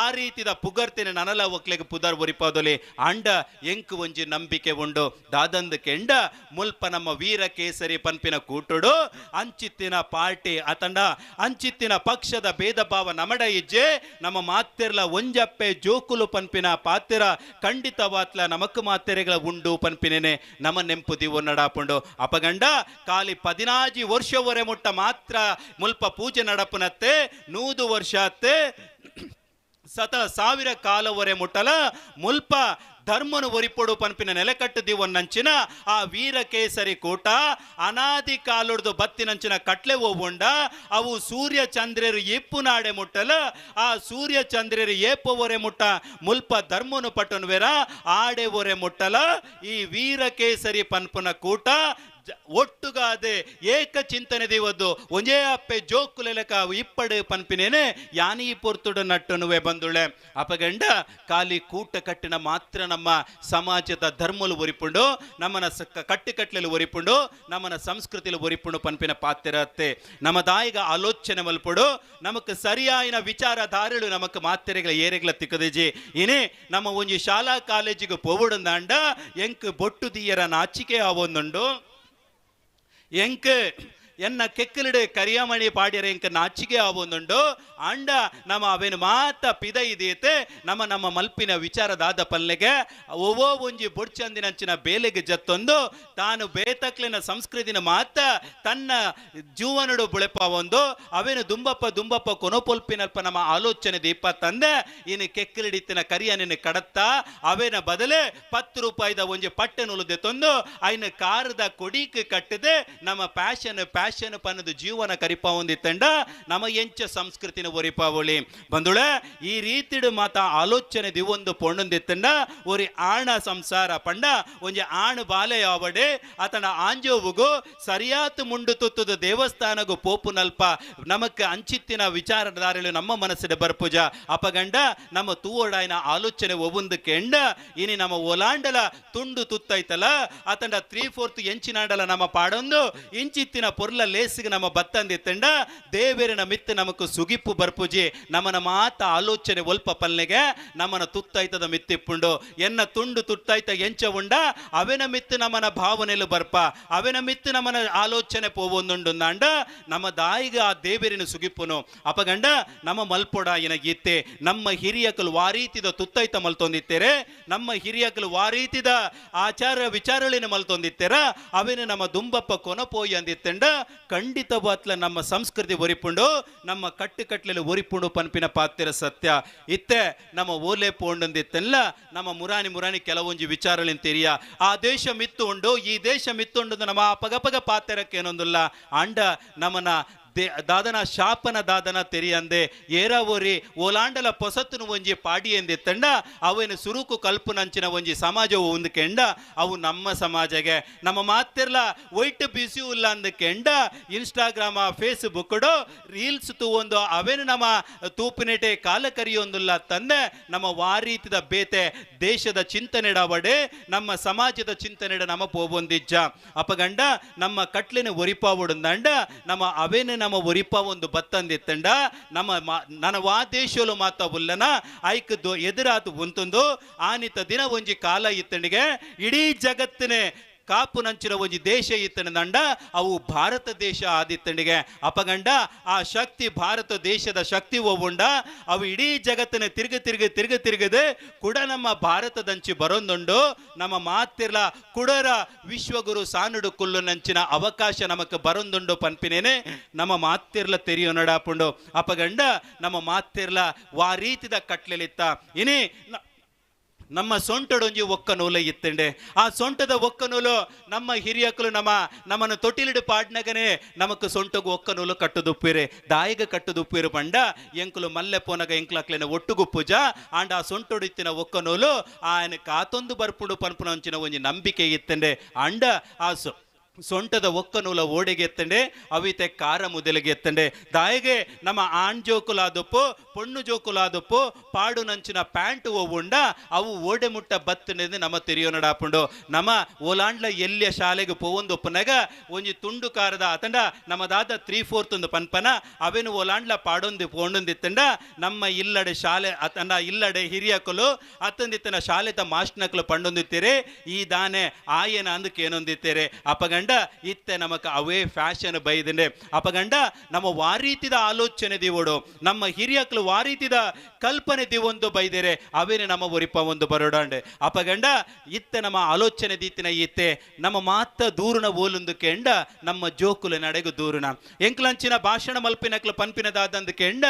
ಆ ರೀತಿದ ಪುಗರ್ತಿನ ನನಲ ಒಕ್ಲೆಗೆ ಪುದರ್ ಒರಿಪೋದೊಲಿ. ಅಂಡ ಎಂಕು ಒಂಜಿ ನಂಬಿಕೆ ಉಂಡು. ದಾದಂದು ಕೆಂಡ ಮುಲ್ಪ ನಮ್ಮ ವೀರ ಕೇಸರಿ ಪನ್ಪಿನ ಕೂಟುಡು ಅಂಚಿತ್ತಿನ ಪಾರ್ಟಿ ಅತಂಡ ಅಂಚಿತ್ತಿನ ಪಕ್ಷದ ಭೇದ ಭಾವ ನಮಡ ಇಜ್ಜೆ ನಮ್ಮ ಮಾತಿರ್ಲ ಒಂಜಪ್ಪೆ ಜೋಕುಲು ಪನ್ಪಿನ ಪಾತಿರ ಖಂಡಿತವಾತ್ಲ ನಮಕ್ ಮಾತೆರೆಗಳ ಉಂಡು ಪನ್ಪಿನೇನೆ ನಮ ನೆಂಪು ದಿವು ನಡಾಪುಂಡು. ಅಪಗಂಡ ಖಾಲಿ 14 ವರ್ಷವರೆ ಮುಟ್ಟ ಮಾತ್ರ ಮುಲ್ಪ ಪೂಜೆ ನಡಪುನತ್ತೆ 100 ವರ್ಷ ಅತ್ತೆ ಸತ ಸಾವಿರ ಕಾಲವರೆ ಮುಟ್ಟಲ ಮುಲ್ಪ ಧರ್ಮನು ಒರಿಪೊಡು ಪನ್ಪಿನ ನೆಲೆಕಟ್ಟು ದಿವನ್ನಂಚಿನ ಆ ವೀರಕೇಸರಿ ಕೂಟ ಅನಾದಿ ಕಾಲೊಡ್ದು ಬತ್ತಿನಂಚಿನ ಕಟ್ಲೆ ಓವುಂಡ ಅವು ಸೂರ್ಯ ಚಂದ್ರರು ಇಪ್ಪು ನಾಡೆ ಮುಟ್ಟಲ ಆ ಸೂರ್ಯ ಚಂದ್ರರು ಏಪು ಒರೆ ಮುಟ್ಟ ಮುಲ್ಪ ಧರ್ಮನು ಪಟ್ಟನುವೆರ ಆಡೆ ಒರೆ ಮುಟ್ಟಲ ಈ ವೀರಕೇಸರಿ ಪನ್ಪುನ ಕೂಟ ಒಟ್ಟುಗಾದೆ ಏಕ ಚಿಂತನೆ ದಿವದ್ದು ಒಂಜೇ ಅಪ್ಪೆ ಜೋಕುಲೆಲಕ ಇಪ್ಪಡು ಪನ್ಪಿನೇನೆ ಯಾನೀ ಪೊರ್ತುಡು ನಟ್ಟನುವೆ ಬಂದುಳೆ ಅಪಗಂಡ ಖಾಲಿ ಕೂಟ ಕಟ್ಟಿನ ಮಾತ್ರ ನಮ್ಮ ಸಮಾಜದ ಧರ್ಮಲು ಒರಿಪುಂಡು ನಮ್ಮನ ಕಟ್ಟುಕಟ್ಲೆಲು ಒರಿಪುಂಡು ನಮ್ಮನ ಸಂಸ್ಕೃತಿಲು ಒರಿಪುಂಡು ಪನ್ಪಿನ ಪಾತ್ರತ್ತೆ ನಮ್ಮ ದಾಯಿಗ ಆಲೋಚನೆ ಮಲ್ಪುಡು ನಮಕ್ ಸರಿಯಾಯಿನ ವಿಚಾರಧಾರೆಳು ನಮಕ್ ಮಾತೆರೆಗಳ ಏರೆಗಳ ತಿಕ್ಕದಿಜಿ ಇನೇ ನಮ್ಮ ಒಂಜಿ ಶಾಲಾ ಕಾಲೇಜಿಗೆ ಪೋವುಡುಂದಾಂಡ ಎಂಕ್ ಬೊಟ್ಟು ದೀಯರ ನಾಚಿಕೆ ಆವೊಂದುಂಡು ಎಂಕ್ ಎನ್ನ ಕೆಕ್ಕಲಿಡು ಕರಿಯಮಣಿ ಪಾಡ್ಯರ ಎಂಕ್ ನಾಚಿಕೆ ಆವೊಂದುಂಡು ಅಂಡ ನಮ್ಮ ಅವೇನು ಮಾತ ಪಿದ ಇದೀತೆ ನಮ್ಮ ನಮ್ಮ ಮಲ್ಪಿನ ವಿಚಾರದಾದ ಪಲ್ಲೆಗೆ ಒವ್ವೋ ಒಂಜಿ ಬೊಡ್ಚಂದಿನಂಚಿನ ಬೇಲೆಗೆ ಜತ್ತೊಂದು ತಾನು ಬೇತಕ್ಲಿನ ಸಂಸ್ಕೃತಿನ ಮಾತ ತನ್ನ ಜೀವನಡು ಬುಳೆಪಾವೊಂದು ಅವೇನು ದುಂಬಪ್ಪ ದುಂಬಪ್ಪ ಕೊನೊಪೊಲ್ಪಿನಲ್ಪ ನಮ್ಮ ಆಲೋಚನೆ ದೀಪ ತಂದೆ ಇನ್ನು ಕೆಕ್ಕಲಿಡಿತ್ತಿನ ಕರಿಯ ನಿನ್ನ ಕಡತ್ತ ಅವೇನ ಬದಲೆ 10 ರೂಪಾಯಿದ ಒಂಜಿ ಪಟ್ಟೆ ನುಲುದೆ ತಂದು ಐನ ಕಾರದ ಕೊಡಿಕ್ ಕಟ್ಟದೆ ನಮ್ಮ ಪ್ಯಾಷನ್ ಪ್ಯಾಷನ್ ಪನ್ನದು ಜೀವನ ಕರಿಪಾವೊಂದಿತ್ತಂಡ ನಮ್ಮ ಎಂಚ ಸಂಸ್ಕೃತಿನ ಒರಿಪಾವಳಿ ಬಂದುಳೆ ಈ ರೀತಿಡು ಮಾತ ಆಲೋಚನೆ ದಿವೊಂದು ಪೊಣ್ಣೊಂದಿತ್ತಂಡ ಒರಿ ಆಣ ಸಂಸಾರ ಪಂಡ ಒಂಜಿ ಆಣು ಬಾಲೆ ಯಾವಡೆ ಆತನ ಆಂಜೋವುಗು ಸರಿಯಾತ್ ಮುಂಡು ತುತ್ತದ ದೇವಸ್ಥಾನಗು ಪೋಪುನಲ್ಪ ನಮಕ್ ಅಂಚಿತ್ತಿನ ವಿಚಾರಧಾರೆಗಳು ನಮ್ಮ ಮನಸ್ಸಿನ ಬರ್ಪುಜ ಅಪಗಂಡ ನಮ್ಮ ತೂವಡಾಯಿನ ಆಲೋಚನೆ ಒಬ್ಬೊಂದು ಕೆಂಡ ಇನಿ ನಮ್ಮ ಒಲಾಂಡಲ ತುಂಡು ತುತ್ತೈತಲ ಆತಂಡ 3/4 ಎಂಚಿನಾಂಡಲ ನಮ್ಮ ಪಾಡೊಂದು ಇಂಚಿತ್ತಿನ ಪೊರ್ಲ ಲೇಸಿಗೆ ನಮ್ಮ ಬತ್ತಂದಿತ್ತಂಡ ದೇವೇರಿನ ಮಿತ್ತು ನಮಕ್ ಸುಗಿಪ್ಪು ಬರ್ಪುಜಿ ನಮ್ಮನ ಮಾತ ಆಲೋಚನೆ ಒಲ್ಪ ಪಲ್ಲೆಗೆ ನಮ್ಮನ ತುತ್ತೈತದ ಮಿತ್ತಿಪ್ಪುಂಡು ಎನ್ನ ತುಂಡು ತುತ್ತೈತ ಎಂಚ ಉಂಡ ಅವೆನ ಮಿತ್ತು ನಮ್ಮನ ಭಾವನೆಲು ಬರ್ಪ ಅವೆನ ಮಿತ್ತು ನಮ್ಮನ ಆಲೋಚನೆ ಪೋವೊಂದುಂಡು ಅಂಡ ನಮ್ಮ ದಾಯಿಗ ಆ ದೇವೇರಿನ ಸುಗಿಪ್ಪುನು ಅಪಗಂಡ ನಮ್ಮ ಮಲ್ಪೊಡ ಇನ ಗೀತೆ ನಮ್ಮ ಹಿರಿಯಕಲು ವಾರೀತಿದ ತುತ್ತೈತ ಮಲ್ತೊಂದಿತ್ತೇರೆ ನಮ್ಮ ಹಿರಿಯಕಲು ವಾರೀತಿದ ಆಚಾರ ವಿಚಾರಳಿನ ಮಲ್ತೊಂದಿತ್ತೇರ ಅವೇನ ನಮ್ಮ ದುಂಬಪ್ಪ ಕೊನಪೋಯಿ ಅಂದಿತ್ತಂಡ ಖಂಡಿತವಾತ್ಲ ನಮ್ಮ ಸಂಸ್ಕೃತಿ ಒರಿಪುಂಡು ನಮ್ಮ ಕಟ್ಟುಕಟ್ಲೆಲು ಒರಿಪುಂಡು ಪನ್ಪಿನ ಪಾತ್ರ ಸತ್ಯ ಇತ್ತೆ ನಮ್ಮ ಓಲೆ ಪೋಂಡಂದಿತ್ತಲ್ಲ ನಮ್ಮ ಮುರಾನಿ ಮುರಾನಿ ಕೆಲವೊಂಜಿ ವಿಚಾರಗಳಿನ ತೆರಿಯ ಆ ದೇಶ ಮಿತ್ತು ಉಂಡು ಈ ದೇಶ ಮಿತ್ತುಂಡು ನಮ್ಮ ಪಗಪಗ ಪಾತ್ರಕ್ಕೇನೊಂದಿಲ್ಲ ಅಂಡ ನಮ್ಮನ ದಾದನ ಶಾಪನ ದಾದನ ತೆರಿಯಂದೆ ಏರ ಓರಿ ಓಲಾಂಡಲ ಪೊಸತ್ತುನು ಒಂಜಿ ಪಾಡಿ ಎಂದಿತ್ತಂಡ ಅವೇನು ಸುರುಕು ಕಲ್ಪುನಂಚಿನ ಒಂಜಿ ಸಮಾಜವು ಒಂದು ಕೆಂಡ ಅವು ನಮ್ಮ ಸಮಾಜಗೆ ನಮ್ಮ ಮಾತಿರ್ಲ ವೈಟ್ ಬಿಸಿ ಉಲ್ಲ ಅಂದ ಕೆಂಡ ಇನ್ಸ್ಟಾಗ್ರಾಮ ಫೇಸ್ಬುಕ್ಡು ರೀಲ್ಸ್ ತೂವೊಂದು ಅವೇನು ನಮ್ಮ ತೂಪಿನೆಟೆ ಕಾಲ ಕರಿಯೊಂದಿಲ್ಲ ತಂದೆ ನಮ್ಮ ವಾರೀತಿದ ಬೇತೆ ದೇಶದ ಚಿಂತನೆಡವಡೆ ನಮ್ಮ ಸಮಾಜದ ಚಿಂತನೆಡ ನಮ್ಮ ಪೋಬೊಂದಿಜ್ಜ ಅಪಗಂಡ ನಮ್ಮ ಕಟ್ಲಿನ ಒರಿಪಾವುಡುಂದಂಡ ನಮ್ಮ ಅವೇನು ನಮ್ಮ ಒರಿಪ ಒಂದು ಬತ್ತಂದಿತ್ತಂಡ ನಮ್ಮ ನನ್ನ ವಾ ದೇಶಲು ಮಾತ ಉಲ್ಲನ ಐಕ್ ಎದುರಾತು ಉಂತೊಂದು ಆನಿತ ದಿನ ಒಂಜಿ ಕಾಲ ಇತ್ತಂಡಿಗೆ ಇಡೀ ಜಗತ್ತಿನೇ ಕಾಪು ನಂಚಿನ ಒಂಜಿ ದೇಶ ಇತ್ತಂಡ ಅವು ಭಾರತ ದೇಶ ಆದಿತ್ತಂಡಿಗೆ ಅಪಗಂಡ ಆ ಶಕ್ತಿ ಭಾರತ ದೇಶದ ಶಕ್ತಿ ಒವುಂಡ ಅವು ಇಡೀ ಜಗತ್ತಿನ ತಿರುಗಿ ತಿರುಗಿ ತಿರುಗಿ ತಿರುಗದೆ ಕೂಡ ನಮ್ಮ ಭಾರತದಂಚಿ ಬರೋಂದುಂಡು ನಮ್ಮ ಮಾತಿರ್ಲ ಕುಡರ ವಿಶ್ವಗುರು ಸಾನುಡು ಕುಲ್ಲು ನಂಚಿನ ಅವಕಾಶ ನಮಕ್ ಬರೋಂದುಂಡು ಪನ್ಪಿನೇನೆ ನಮ್ಮ ಮಾತಿರ್ಲ ತೆರಿಯೋ ನಡಾಪುಂಡು ಅಪಗಂಡ ನಮ್ಮ ಮಾತಿರ್ಲ ವಾ ರೀತಿದ ಕಟ್ಲೆಲಿತ್ತ ಇನಿ ನಮ್ಮ ಸೊಂಟಡೊಂಜಿ ಒಕ್ಕ ನೂಲು ಇತ್ತಂಡೆ ಆ ಸೊಂಟದ ಒಕ್ಕ ನೂಲು ನಮ್ಮ ಹಿರಿಯಕಲು ನಮ್ಮ ನಮ್ಮನ್ನು ತೊಟ್ಟಿಲಿಡು ಪಾಡ್ನಗನೆ ನಮಕ್ ಸೊಂಟಗು ಒಕ್ಕ ನೂಲು ಕಟ್ಟುದುಪ್ಪಿರೆ ದಾಯಿಗ ಕಟ್ಟುದುಪ್ಪಿರು ಪಂಡ ಎಂಕುಲು ಮಲ್ಲೆ ಪೋನಗ ಎಂಕ್ಲಕ್ಲೆನ ಒಟ್ಟುಗುಪ್ಪುಜ ಆಂಡ ಆ ಸೊಂಟೊಡು ಇತ್ತಿನ ಒಕ್ಕ ನೂಲು ಆಯನ ಕಾತೊಂದು ಬರ್ಪುಂಡು ಪನ್ಪುನಂಚಿನ ಒಂಜಿ ನಂಬಿಕೆ ಇತ್ತಂಡೆ ಅಂಡ ಆ ಸೊಂಟದ ಒಕ್ಕ ನೂಲ ಓಡೆಗೆ ಎತ್ತಂಡೆ ಅವಿತೆ ಕಾರ ಮುದಲಿಗೆ ಎತ್ತಂಡೆ ದಾಯಿಗೆ ನಮ್ಮ ಆಣ್ ಜೋಕುಲಾದಪ್ಪು ಪೊಣ್ಣು ಜೋಕುಲಾದಪ್ಪು ಪಾಡು ನಂಚಿನ ಪ್ಯಾಂಟ್ ಉಂಡ ಅವು ಓಡೆ ಮುಟ್ಟ ಬತ್ತನೆಂದು ನಮ್ಮ ತೆರಿಯೋ ನಡಾಪುಂಡು ನಮ್ಮ ಓಲಾಂಡ್ಲ ಎಲ್ಲಿಯ ಶಾಲೆಗೆ ಪೋವೊಂದು ಒಪ್ಪನಾಗ ಒಂಜಿ ತುಂಡು ಕಾರದ ಆತಂಡ ನಮ್ಮ ದಾದ 3/4 ಒಂದು ಪನ್ಪನ ಅವೇನು ಓಲಾಂಡ್ಲ ಪಾಡೊಂದು ಪೋಂಡೊಂದಿತ್ತಂಡ ನಮ್ಮ ಇಲ್ಲಡೆ ಶಾಲೆ ಆತಂಡ ಇಲ್ಲಡೆ ಹಿರಿಯಕಲು ಅತ್ತಂದಿತ್ತನ ಶಾಲೆತ ಮಾಸ್ಟ್ನಕಲು ಪಂಡೊಂದಿತ್ತೀರೆ ಈ ದಾನೆ ಆಯನ ಅಂದಕ್ಕೇನೊಂದಿತ್ತೀರೆ ಅಪಗಂಡ ಅಪಗಂಡ ಇತ್ತೆ ನಮಕ್ ಅವೇ ಫ್ಯಾಷನ್ ಬೈದಂಡೆ. ಅಪಗಂಡ ನಮ್ಮ ವಾರೀತಿದ ಆಲೋಚನೆ ದಿವೋಡು, ನಮ್ಮ ಹಿರಿಯಕ್ಲು ವಾರೀತಿದ ಕಲ್ಪನೆ ದಿವೊಂದು ಬೈದೇರೆ ಅವೇನೆ ನಮ್ಮ ಒರಿಪ ಒಂದು ಬರೋಡಾಂಡೆ. ಅಪಗಂಡ ಇತ್ತೆ ನಮ್ಮ ಆಲೋಚನೆ ದೀತಿನ ಇತ್ತೆ ನಮ್ಮ ಮಾತ ದೂರುನ ಓಲೊಂದು ಕೆಂಡ ನಮ್ಮ ಜೋಕುಲ ನಡೆಗು ದೂರುನ ಎಂಕ್ಲಂಚಿನ ಭಾಷಣ ಮಲ್ಪಿನಕ್ಲು ಪನ್ಪಿನದಾದಂದು ಕೆಂಡ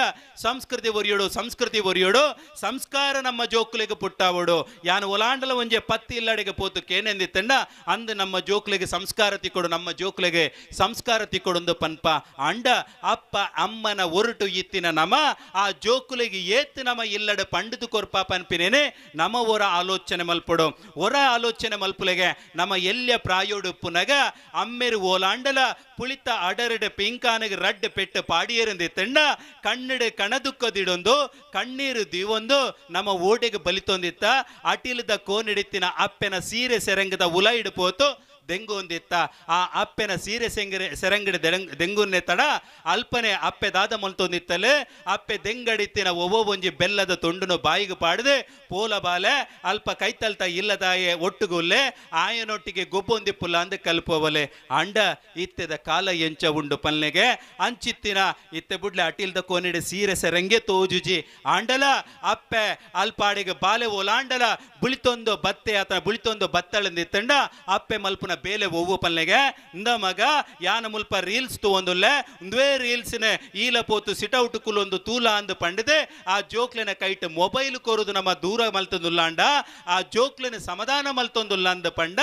ಸಂಸ್ಕೃತಿ ಒರಿಯೋಡು, ಸಂಸ್ಕೃತಿ ಒರಿಯೋಡು, ಸಂಸ್ಕಾರ ನಮ್ಮ ಜೋಕುಲಿಗೆ ಪುಟ್ಟಾವೋಡು. ಯಾನು ಒಲಾಂಡಲ ಒಂಜೆ ಪತ್ತಿ ಇಲ್ಲಡೆಗೆ ಪೋತು ಕೇನೆಂದಿತ್ತಂಡ ಅಂದು ನಮ್ಮ ಜೋಕುಲಿಗೆ ಸಂಸ್ಕಾರ ತಿಕ್ಕೊಡು, ನಮ್ಮ ಜೋಕುಲಿಗೆ ಸಂಸ್ಕಾರ ತಿಕ್ಕೊಡೊಂದು ಪನ್ಪ. ಅಂಡ ಅಪ್ಪ ಅಮ್ಮನ ಒರಟು ಇತ್ತಿನ ನಮ ಆ ಜೋಕುಲಿಗೆ ಏತ್ ನಮ ಇಲ್ಲಡೆ ಪಂಡಿತು ಕೊರ್ಪ ಪನ್ಪಿನೇನೆ ನಮ ಒರ ಆಲೋಚನೆ ಮಲ್ಪಡು. ಒರ ಆಲೋಚನೆ ಮಲ್ಪುಲೆಗೆ ನಮ ಎಲ್ಯ ಪ್ರಾಯೋಡು ಪುನಗ ಅಮ್ಮೆರು ಓಲಾಂಡಲ ಪುಳಿತ ಅಡರಡೆ ಪಿಂಕಾನಿಗೆ ರಡ್ಡು ಪೆಟ್ಟು ಪಾಡಿಯರಂದಿತ್ತಂಡ ಕಣ್ಣಡೆ ಕಣದುಕ್ಕದಿಡೊಂದು ಕಣ್ಣೀರು ದೀವೊಂದು ನಮ್ಮ ಓಡೆಗೆ ಬಲಿತೊಂದಿತ್ತ ಅಟಿಲದ ಕೋನಿಡಿತ್ತಿನ ಅಪ್ಪೆನ ಸೀರೆ ಸೆರಂಗದ ಉಲ ಇಡುಪೋತು ದೆಂಗು ಒಂದಿತ್ತ ಆ ಅಪ್ಪೆನ ಸೀರೆ ಸೆಂಗರೆ ಸೆರಂಗಡೆ ದೆಂಗುನ್ನೆ ತಡ ಅಲ್ಪನೆ ಅಪ್ಪೆ ದಾದ ಮಲ್ತೊಂದಿತ್ತಲೆ ಅಪ್ಪೆ ದೆಂಗಡಿತ್ತಿನ ಒವ್ವೋ ಒಂಜಿ ಬೆಲ್ಲದ ತುಂಡುನು ಬಾಯಿಗೆ ಪಾಡದೆ ಪೋಲ ಬಾಲೆ ಅಲ್ಪ ಕೈತಲ್ತ ಇಲ್ಲದಾಯೆ ಒಟ್ಟುಗುಲ್ಲೆ ಆಯನೊಟ್ಟಿಗೆ ಗೊಬ್ಬೊಂದಿಪ್ಪುಲ್ಲ ಅಂದ ಕಲ್ಪೋವಲೆ. ಅಂಡ ಇತ್ತೆದ ಕಾಲ ಎಂಚ ಉಂಡು ಪಲ್ನೆಗೆ ಅಂಚಿತ್ತಿನ ಇತ್ತೆ ಬುಡ್ಲೆ ಅಟಿಲ್ದ ಕೋನಿಡೆ ಸೀರೆ ಸೆರಂಗೆ ತೋಜುಜಿ ಆಂಡಲ ಅಪ್ಪೆ ಅಲ್ಪಾಡಿಗೆ ಬಾಲೆ ಓಲಾಂಡಲ ಬುಳಿತೊಂದು ಬತ್ತೆ ಆತ ಬುಳಿತೊಂದು ಬತ್ತಳಂದಿತ್ತಂಡ ಅಪ್ಪೆ ಮಲ್ಪುನ ಬೇಲೆ ಒವ್ವು ಪಲ್ನೆಗೆ ಇಂದ ಮಗ ಯಾನ ಮುಲ್ಪ ರೀಲ್ಸ್ ತೂವೊಂದುಲ್ಲೆ ಒಂದುವೇ ರೀಲ್ಸ್ನೆ ಈಲ ಪೋತು ಸಿಟೌಟ್ ಕುಲೊಂದು ತೂಲ ಅಂದು ಪಂಡಿದೆ ಆ ಜೋಕ್ಲೆನ ಕೈಟ್ ಮೊಬೈಲ್ ಕೊರುದು ನಮ್ಮ ದೂರ ಮಲ್ತೊಂದುಲ್ಲಾಂಡ ಆ ಜೋಕ್ಲೆನ ಸಮಾಧಾನ ಮಲ್ತೊಂದುಲ್ಲ ಅಂದ ಪಂಡ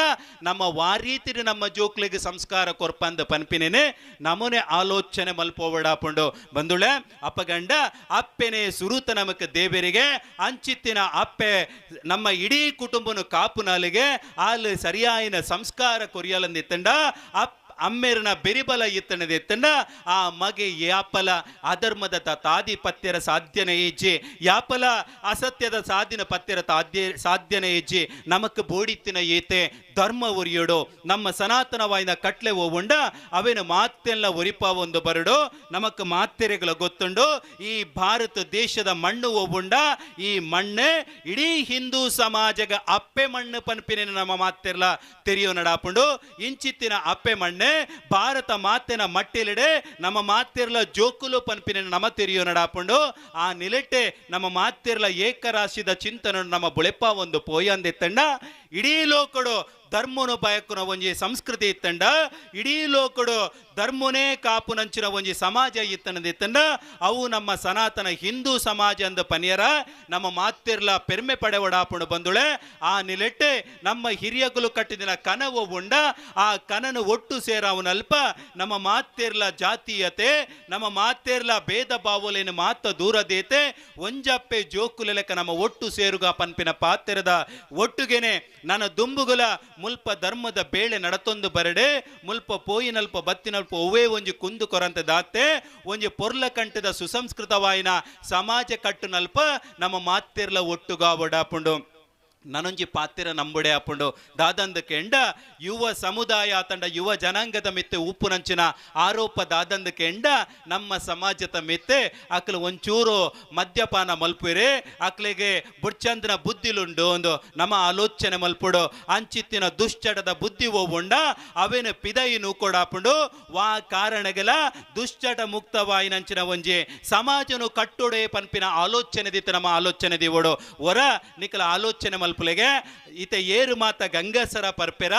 ನಮ್ಮ ವಾರೀತಿರಿ ನಮ್ಮ ಜೋಕ್ಲೆಗೆ ಸಂಸ್ಕಾರ ಕೊರ್ಪಂದ ಪನ್ಪಿನೇನೆ ನಮನೆ ಆಲೋಚನೆ ಮಲ್ಪೋವಡಾಪುಂಡು ಬಂದುಳೆ. ಅಪ್ಪಗಂಡ ಅಪ್ಪೆನೆ ಸುರೂತ ನಮಕ್ ದೇವರಿಗೆ ಅಂಚಿತ್ತಿನ ಅಪ್ಪೆ ನಮ್ಮ ಇಡೀ ಕುಟುಂಬನು ಕಾಪುನಾಲಿಗೆ ಆಲ್ ಸರಿಯಾಯಿನ ಸಂಸ್ಕಾರ ಕೊರಿಯಲಂದಿತ್ತಂಡ ಅಪ್ ಅಮ್ಮೇರನ ಬೆರಿಬಲ ಇತ್ತನದೆತ್ತಂಡ ಆ ಮಗೆ ಯಾಪಲ ಅಧರ್ಮದ ತಾದಿ ಪತ್ಯರ ಸಾಧ್ಯನೇ ಇಜ್ಜಿ, ಯಾಪಲ ಅಸತ್ಯದ ಸಾಧಿನ ಪತ್ಯರ ಸಾಧ್ಯನೇ ಇಜ್ಜಿ. ನಮಕ್ ಬೋಡಿತ್ತಿನ ಏತೆ ಧರ್ಮ ಒರಿಯೋಡು ನಮ್ಮ ಸನಾತನವಾಯಿನ ಕಟ್ಲೆ ಓವುಂಡ ಅವೇನು ಮಾತೆಲ್ಲ ಒರಿಪ ಒಂದು ಬರಡು ನಮಕ್ ಮಾತೆರೆಗಳ ಗೊತ್ತುಂಡು. ಈ ಭಾರತ ದೇಶದ ಮಣ್ಣು ಓವುಂಡ ಈ ಮಣ್ಣೆ ಇಡೀ ಹಿಂದೂ ಸಮಾಜಗ ಅಪ್ಪೆ ಮಣ್ಣು ಪನ್ಪಿನ ನಮ್ಮ ಮಾತೆರ್ಲ ತೆರಿಯೋ ನಡಾಪುಂಡು. ಇಂಚಿತ್ತಿನ ಅಪ್ಪೆ ಮಣ್ಣೆ ಭಾರತ ಮಾತೆನ ಮಟ್ಟಿಲಿಡೆ ನಮ್ಮ ಮಾತಿರ್ಲ ಜೋಕುಲು ಪನ್ಪಿನ ನಮ ತೆರಿಯೋ ನಡಾಪುಂಡು. ಆ ನಿಲೆಟ್ಟೆ ನಮ್ಮ ಮಾತಿರ್ಲ ಏಕರಾಶಿದ ಚಿಂತನ ನಮ್ಮ ಬುಳೆಪ್ಪ ಒಂದು ಪೋಯಂದಿತ್ತಂಡ ಇಡೀ ಲೋಕಡು ಧರ್ಮನು ಬಯಕುನ ಒಂಜಿ ಸಂಸ್ಕೃತಿ ಇತ್ತಂಡ ಇಡೀ ಲೋಕಡು ಧರ್ಮನೇ ಕಾಪುನಂಚಿನ ಒಂಜಿ ಸಮಾಜ ಇತ್ತನದಿತ್ತಂಡ ಅವು ನಮ್ಮ ಸನಾತನ ಹಿಂದೂ ಸಮಾಜ ಅಂದ ಪನಿಯರ ನಮ್ಮ ಮಾತಿರ್ಲ ಪೆರ್ಮೆ ಪಡೆವಡಾಪುಣು ಬಂದುಳೆ. ಆ ನಿಲೆಟ್ಟೆ ನಮ್ಮ ಹಿರಿಯಗುಲು ಕಟ್ಟಿದಿನ ಕನವು ಉಂಡ ಆ ಕನನು ಒಟ್ಟು ಸೇರವನಲ್ಪ ನಮ್ಮ ಮಾತಿರ್ಲ ಜಾತೀಯತೆ ನಮ್ಮ ಮಾತಿರ್ಲ ಭೇದ ಭಾವಲೇನು ಮಾತ ದೂರದೇತೆ ಒಂಜಪ್ಪೆ ಜೋಕುಲೆಲೆಕ ನಮ್ಮ ಒಟ್ಟು ಸೇರುಗ ಪನ್ಪಿನ ಪಾತ್ರದ ಒಟ್ಟುಗೆನೆ ನನ್ನ ದುಂಬುಗುಲ ಮುಲ್ಪ ಧರ್ಮದ ಬೇಳೆ ನಡತೊಂದು ಬರಡೆ ಮುಲ್ಪ ಪೋಯಿನಲ್ಪ ಬತ್ತಿನಲ್ಪ ಒವ್ವೇ ಒಂಜಿ ಕುಂದು ಕೊರಂತ ದಾತೆ ಒಂಜಿ ಪೊರ್ಲ ಕಂಠದ ಸುಸಂಸ್ಕೃತವಾಯಿನ ಸಮಾಜ ಕಟ್ಟುನಲ್ಪ ನಮ್ಮ ಮಾತಿರ್ಲ ಒಟ್ಟುಗಾವಡಾಪುಂಡು. ನನೊಂಜಿ ಪಾತಿರ ನಂಬುಡೆ ಆಪುಂಡು ದಾದಂದ ಕೆಂಡ ಯುವ ಸಮುದಾಯ ತಂಡ ಯುವ ಜನಾಂಗದ ಮಿತ್ತೆ ಉಪ್ಪುನಂಚಿನ ಆರೋಪ ದಾದಂದ ಕೆಂಡ ನಮ್ಮ ಸಮಾಜದ ಮಿತ್ತೆ ಅಕ್ಲು ಒಂಚೂರು ಮದ್ಯಪಾನ ಮಲ್ಪುರೆ ಅಕ್ಲಿಗೆ ಬುಡ್ಚಂದನ ಬುದ್ಧಿಲುಂಡು ಒಂದು ನಮ್ಮ ಆಲೋಚನೆ ಮಲ್ಪುಡು ಅಂಚಿತ್ತಿನ ದುಶ್ಚಟದ ಬುದ್ಧಿ ಓವುಂಡ ಅವೇನು ಪಿದಯಿ ನೂಕೊಡಾಪುಂಡು ವಾ ಕಾರಣಗೆಲ ದುಶ್ಚಟ ಮುಕ್ತವಾಯಿನಂಚಿನ ಒಂಜಿ ಸಮಾಜನು ಕಟ್ಟುಡೆ ಪನ್ಪಿನ ಆಲೋಚನೆ ದಿತ್ತ ನಮ್ಮ ಆಲೋಚನೆ ದಿವೋಡು ಹೊರ ನಿಕಲ ಆಲೋಚನೆ ಮಲ್ಪುಲೆಗೆ ಈತ ಏರು ಮಾತ ಗಂಗಸರ ಪರ್ಪೆರ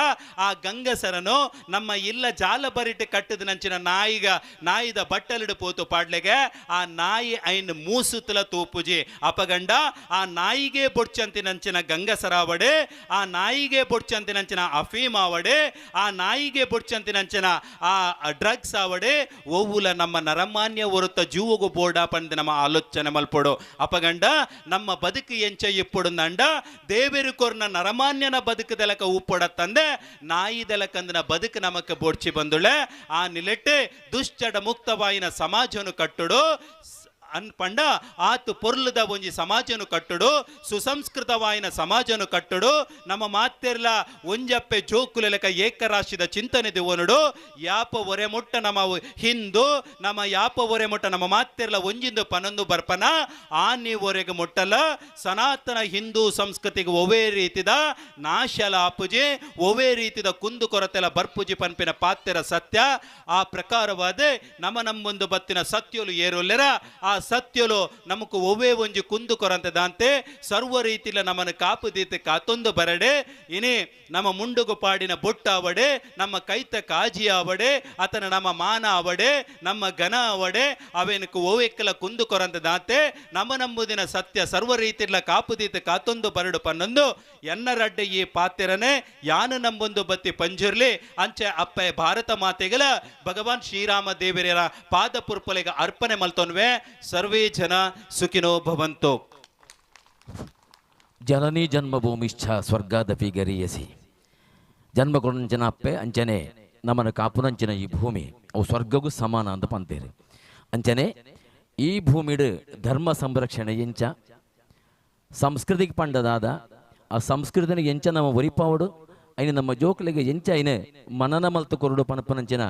ಆ ಗಂಗಸರನು ನಮ್ಮ ಇಲ್ಲ ಜಾಲ ಬರಿಟ್ಟು ಕಟ್ಟದ ನಂಚಿನ ನಾಯಿಗ ನಾಯಿದ ಬಟ್ಟಲಿಡು ಪೋತು ಪಾಡ್ಲೆಗೆ ಆ ನಾಯಿ ಐನ್ ಮೂಸುತಲ ತೂಪುಜಿ ಅಪಗಂಡ ಆ ನಾಯಿಗೆ ಬೊಡ್ಚಂತಿನಂಚಿನ ಗಂಗಸರಾವಡೆ ಆ ನಾಯಿಗೆ ಬೊಡ್ಚಂತಿನಂಚಿನ ಅಫೀಮ್ ಆವಡೆ ಆ ನಾಯಿಗೆ ಬೊಡ್ಚಂತಿನಂಚಿನ ಆ ಡ್ರಗ್ಸ್ ಆವಡೆ ಓವುಲ ನಮ್ಮ ನರಮಾನ್ಯ ಒರುತ್ತ ಜೂವಗು ಬೋರ್ಡ ಪಂದ್ ನಮ್ಮ ಆಲೋಚನೆ ಮಲ್ಪೊಡು. ಅಪಗಂಡ ನಮ್ಮ ಬದುಕು ಎಂಚ ಇಪ್ಪೊಡು ದೇವೆರು ಕೊರ್ನ ನರಮಾನ್ಯನ ಬದುಕದಲಕ ಉಪ್ಪೊಡ ತಂದೆ ನಾಯಿದಲಕಂದನ ಬದುಕು ನಮಕ ಬೋಡ್ಚಿ ಬಂದುಳೆ. ಆ ನಿಲೆಟ್ಟೆ ದುಶ್ಚಟ ಮುಕ್ತವಾಯಿನ ಸಮಾಜವನ್ನು ಕಟ್ಟುಡು. ಅನ್ಪಂಡ ಆತು ಪೊರ್ಲುದ ಒಂಜಿ ಸಮಾಜನು ಕಟ್ಟುಡು, ಸುಸಂಸ್ಕೃತವಾಯಿನ ಸಮಾಜನು ಕಟ್ಟುಡು. ನಮ್ಮ ಮಾತೆರ್ಲ ಒಂಜಪ್ಪೆ ಜೋಕುಲೆಲಕ ಏಕರಾಶಿದ ಚಿಂತನೆ ದಿವನುಡು. ಯಾಪ ಒರೆ ಮುಟ್ಟ ನಮ್ಮ ಹಿಂದೂ, ನಮ್ಮ ಯಾಪ ಒರೆ ಮುಟ್ಟ ನಮ್ಮ ಮಾತೆರ್ಲ ಒಂಜಿಂದು ಪನೊಂದು ಬರ್ಪನ ಆನಿ ಒರೆಗೆ ಮುಟ್ಟಲ ಸನಾತನ ಹಿಂದೂ ಸಂಸ್ಕೃತಿಗೆ ಒವೇ ರೀತಿದ ನಾಶಲ ಆಪುಜಿ, ಒವೇ ರೀತಿದ ಕುಂದು ಕೊರತೆಲ ಬರ್ಪುಜಿ ಪನ್ಪಿನ ಪಾತ್ಯರ ಸತ್ಯ. ಆ ಪ್ರಕಾರವಾದ ನಮ್ಮ ನಮ್ಮೊಂದು ಬತ್ತಿನ ಸತ್ಯಲು ಏರುಲ್ಲೆರ ಆ ಸತ್ಯಲು ನಮಕು ಒವೇ ಒಂಜಿ ಕುಂದು ಕೊರಂತೆ ದಾಂತೆ ಸರ್ವ ರೀತಿಲ ನಮ್ಮನ್ನು ಕಾಪುದೀತೆ ಕಾತೊಂದು ಬರಡೆ. ಇನಿ ನಮ್ಮ ಮುಂಡುಗು ಪಾಡಿನ ಬೊಟ್ಟಾವಡೆ, ನಮ್ಮ ಕೈತ ಕಾಜಿ ಆವಡೆ, ಆತನ ನಮ್ಮ ಮಾನ ಅವಡೆ, ನಮ್ಮ ಘನ ಅವಡೆ, ಅವೇನಕ್ಕೆ ಓವೆಕ್ಕಲ ಕುಂದು ಕೊರಂತೆ ದಾಂತೆ ನಮ್ಮ ನಂಬುದಿನ ಸತ್ಯ ಸರ್ವ ರೀತಿಲ ಕಾಪುದೀತೆ ಕಾತೊಂದು ಬರಡು ಪನ್ನೊಂದು ಎನ್ನರಡ್ಡೆ ಈ ಪಾತಿರನೆ ಯಾನು ನಂಬೊಂದು ಬತ್ತಿ ಪಂಜುರ್ಲಿ ಅಂಚೆ ಅಪ್ಪೆ ಭಾರತ ಮಾತೆಗಳ ಭಗವಾನ್ ಶ್ರೀರಾಮ ದೇವರ ಪಾದ ಪುರ್ಪಲೆಗೆ ಅರ್ಪಣೆ ಮಲ್ತೊನ್ವೆ. ಸರ್ವೇ ಜನ ಸುಖಿನೋ ಭವಂತು. ಜನನಿ ಜನ್ಮಭೂಮಿಶ್ಚ ಸ್ವರ್ಗಾದಪಿ ಗರೀಯಸಿ. ಜನ್ಮ ಕೊಡಂಚಿನ ಅಪ್ಪೆ ಅಂಚನೆ ನಮ್ಮನ್ನು ಕಾಪುನಂಚಿನ ಈ ಭೂಮಿ ಅವು ಸ್ವರ್ಗಗೂ ಸಮಾನ ಅಂತ ಪಂತೇರು. ಅಂಚನೆ ಈ ಭೂಮಿಡು ಧರ್ಮ ಸಂರಕ್ಷಣೆ ಎಂಚ ಸಂಸ್ಕೃತಿಗೆ ಪಂಡದಾದ ಆ ಸಂಸ್ಕೃತಿನಿಗೆ ಎಂಚ ನಮ್ಮ ಒರಿಪಾವಡು ಐನ ನಮ್ಮ ಜೋಕುಲಿಗೆ ಎಂಚ ಐನ ಮನನ ಮಲ್ತು ಕೊರಡು ಪನಪನಂಚಿನ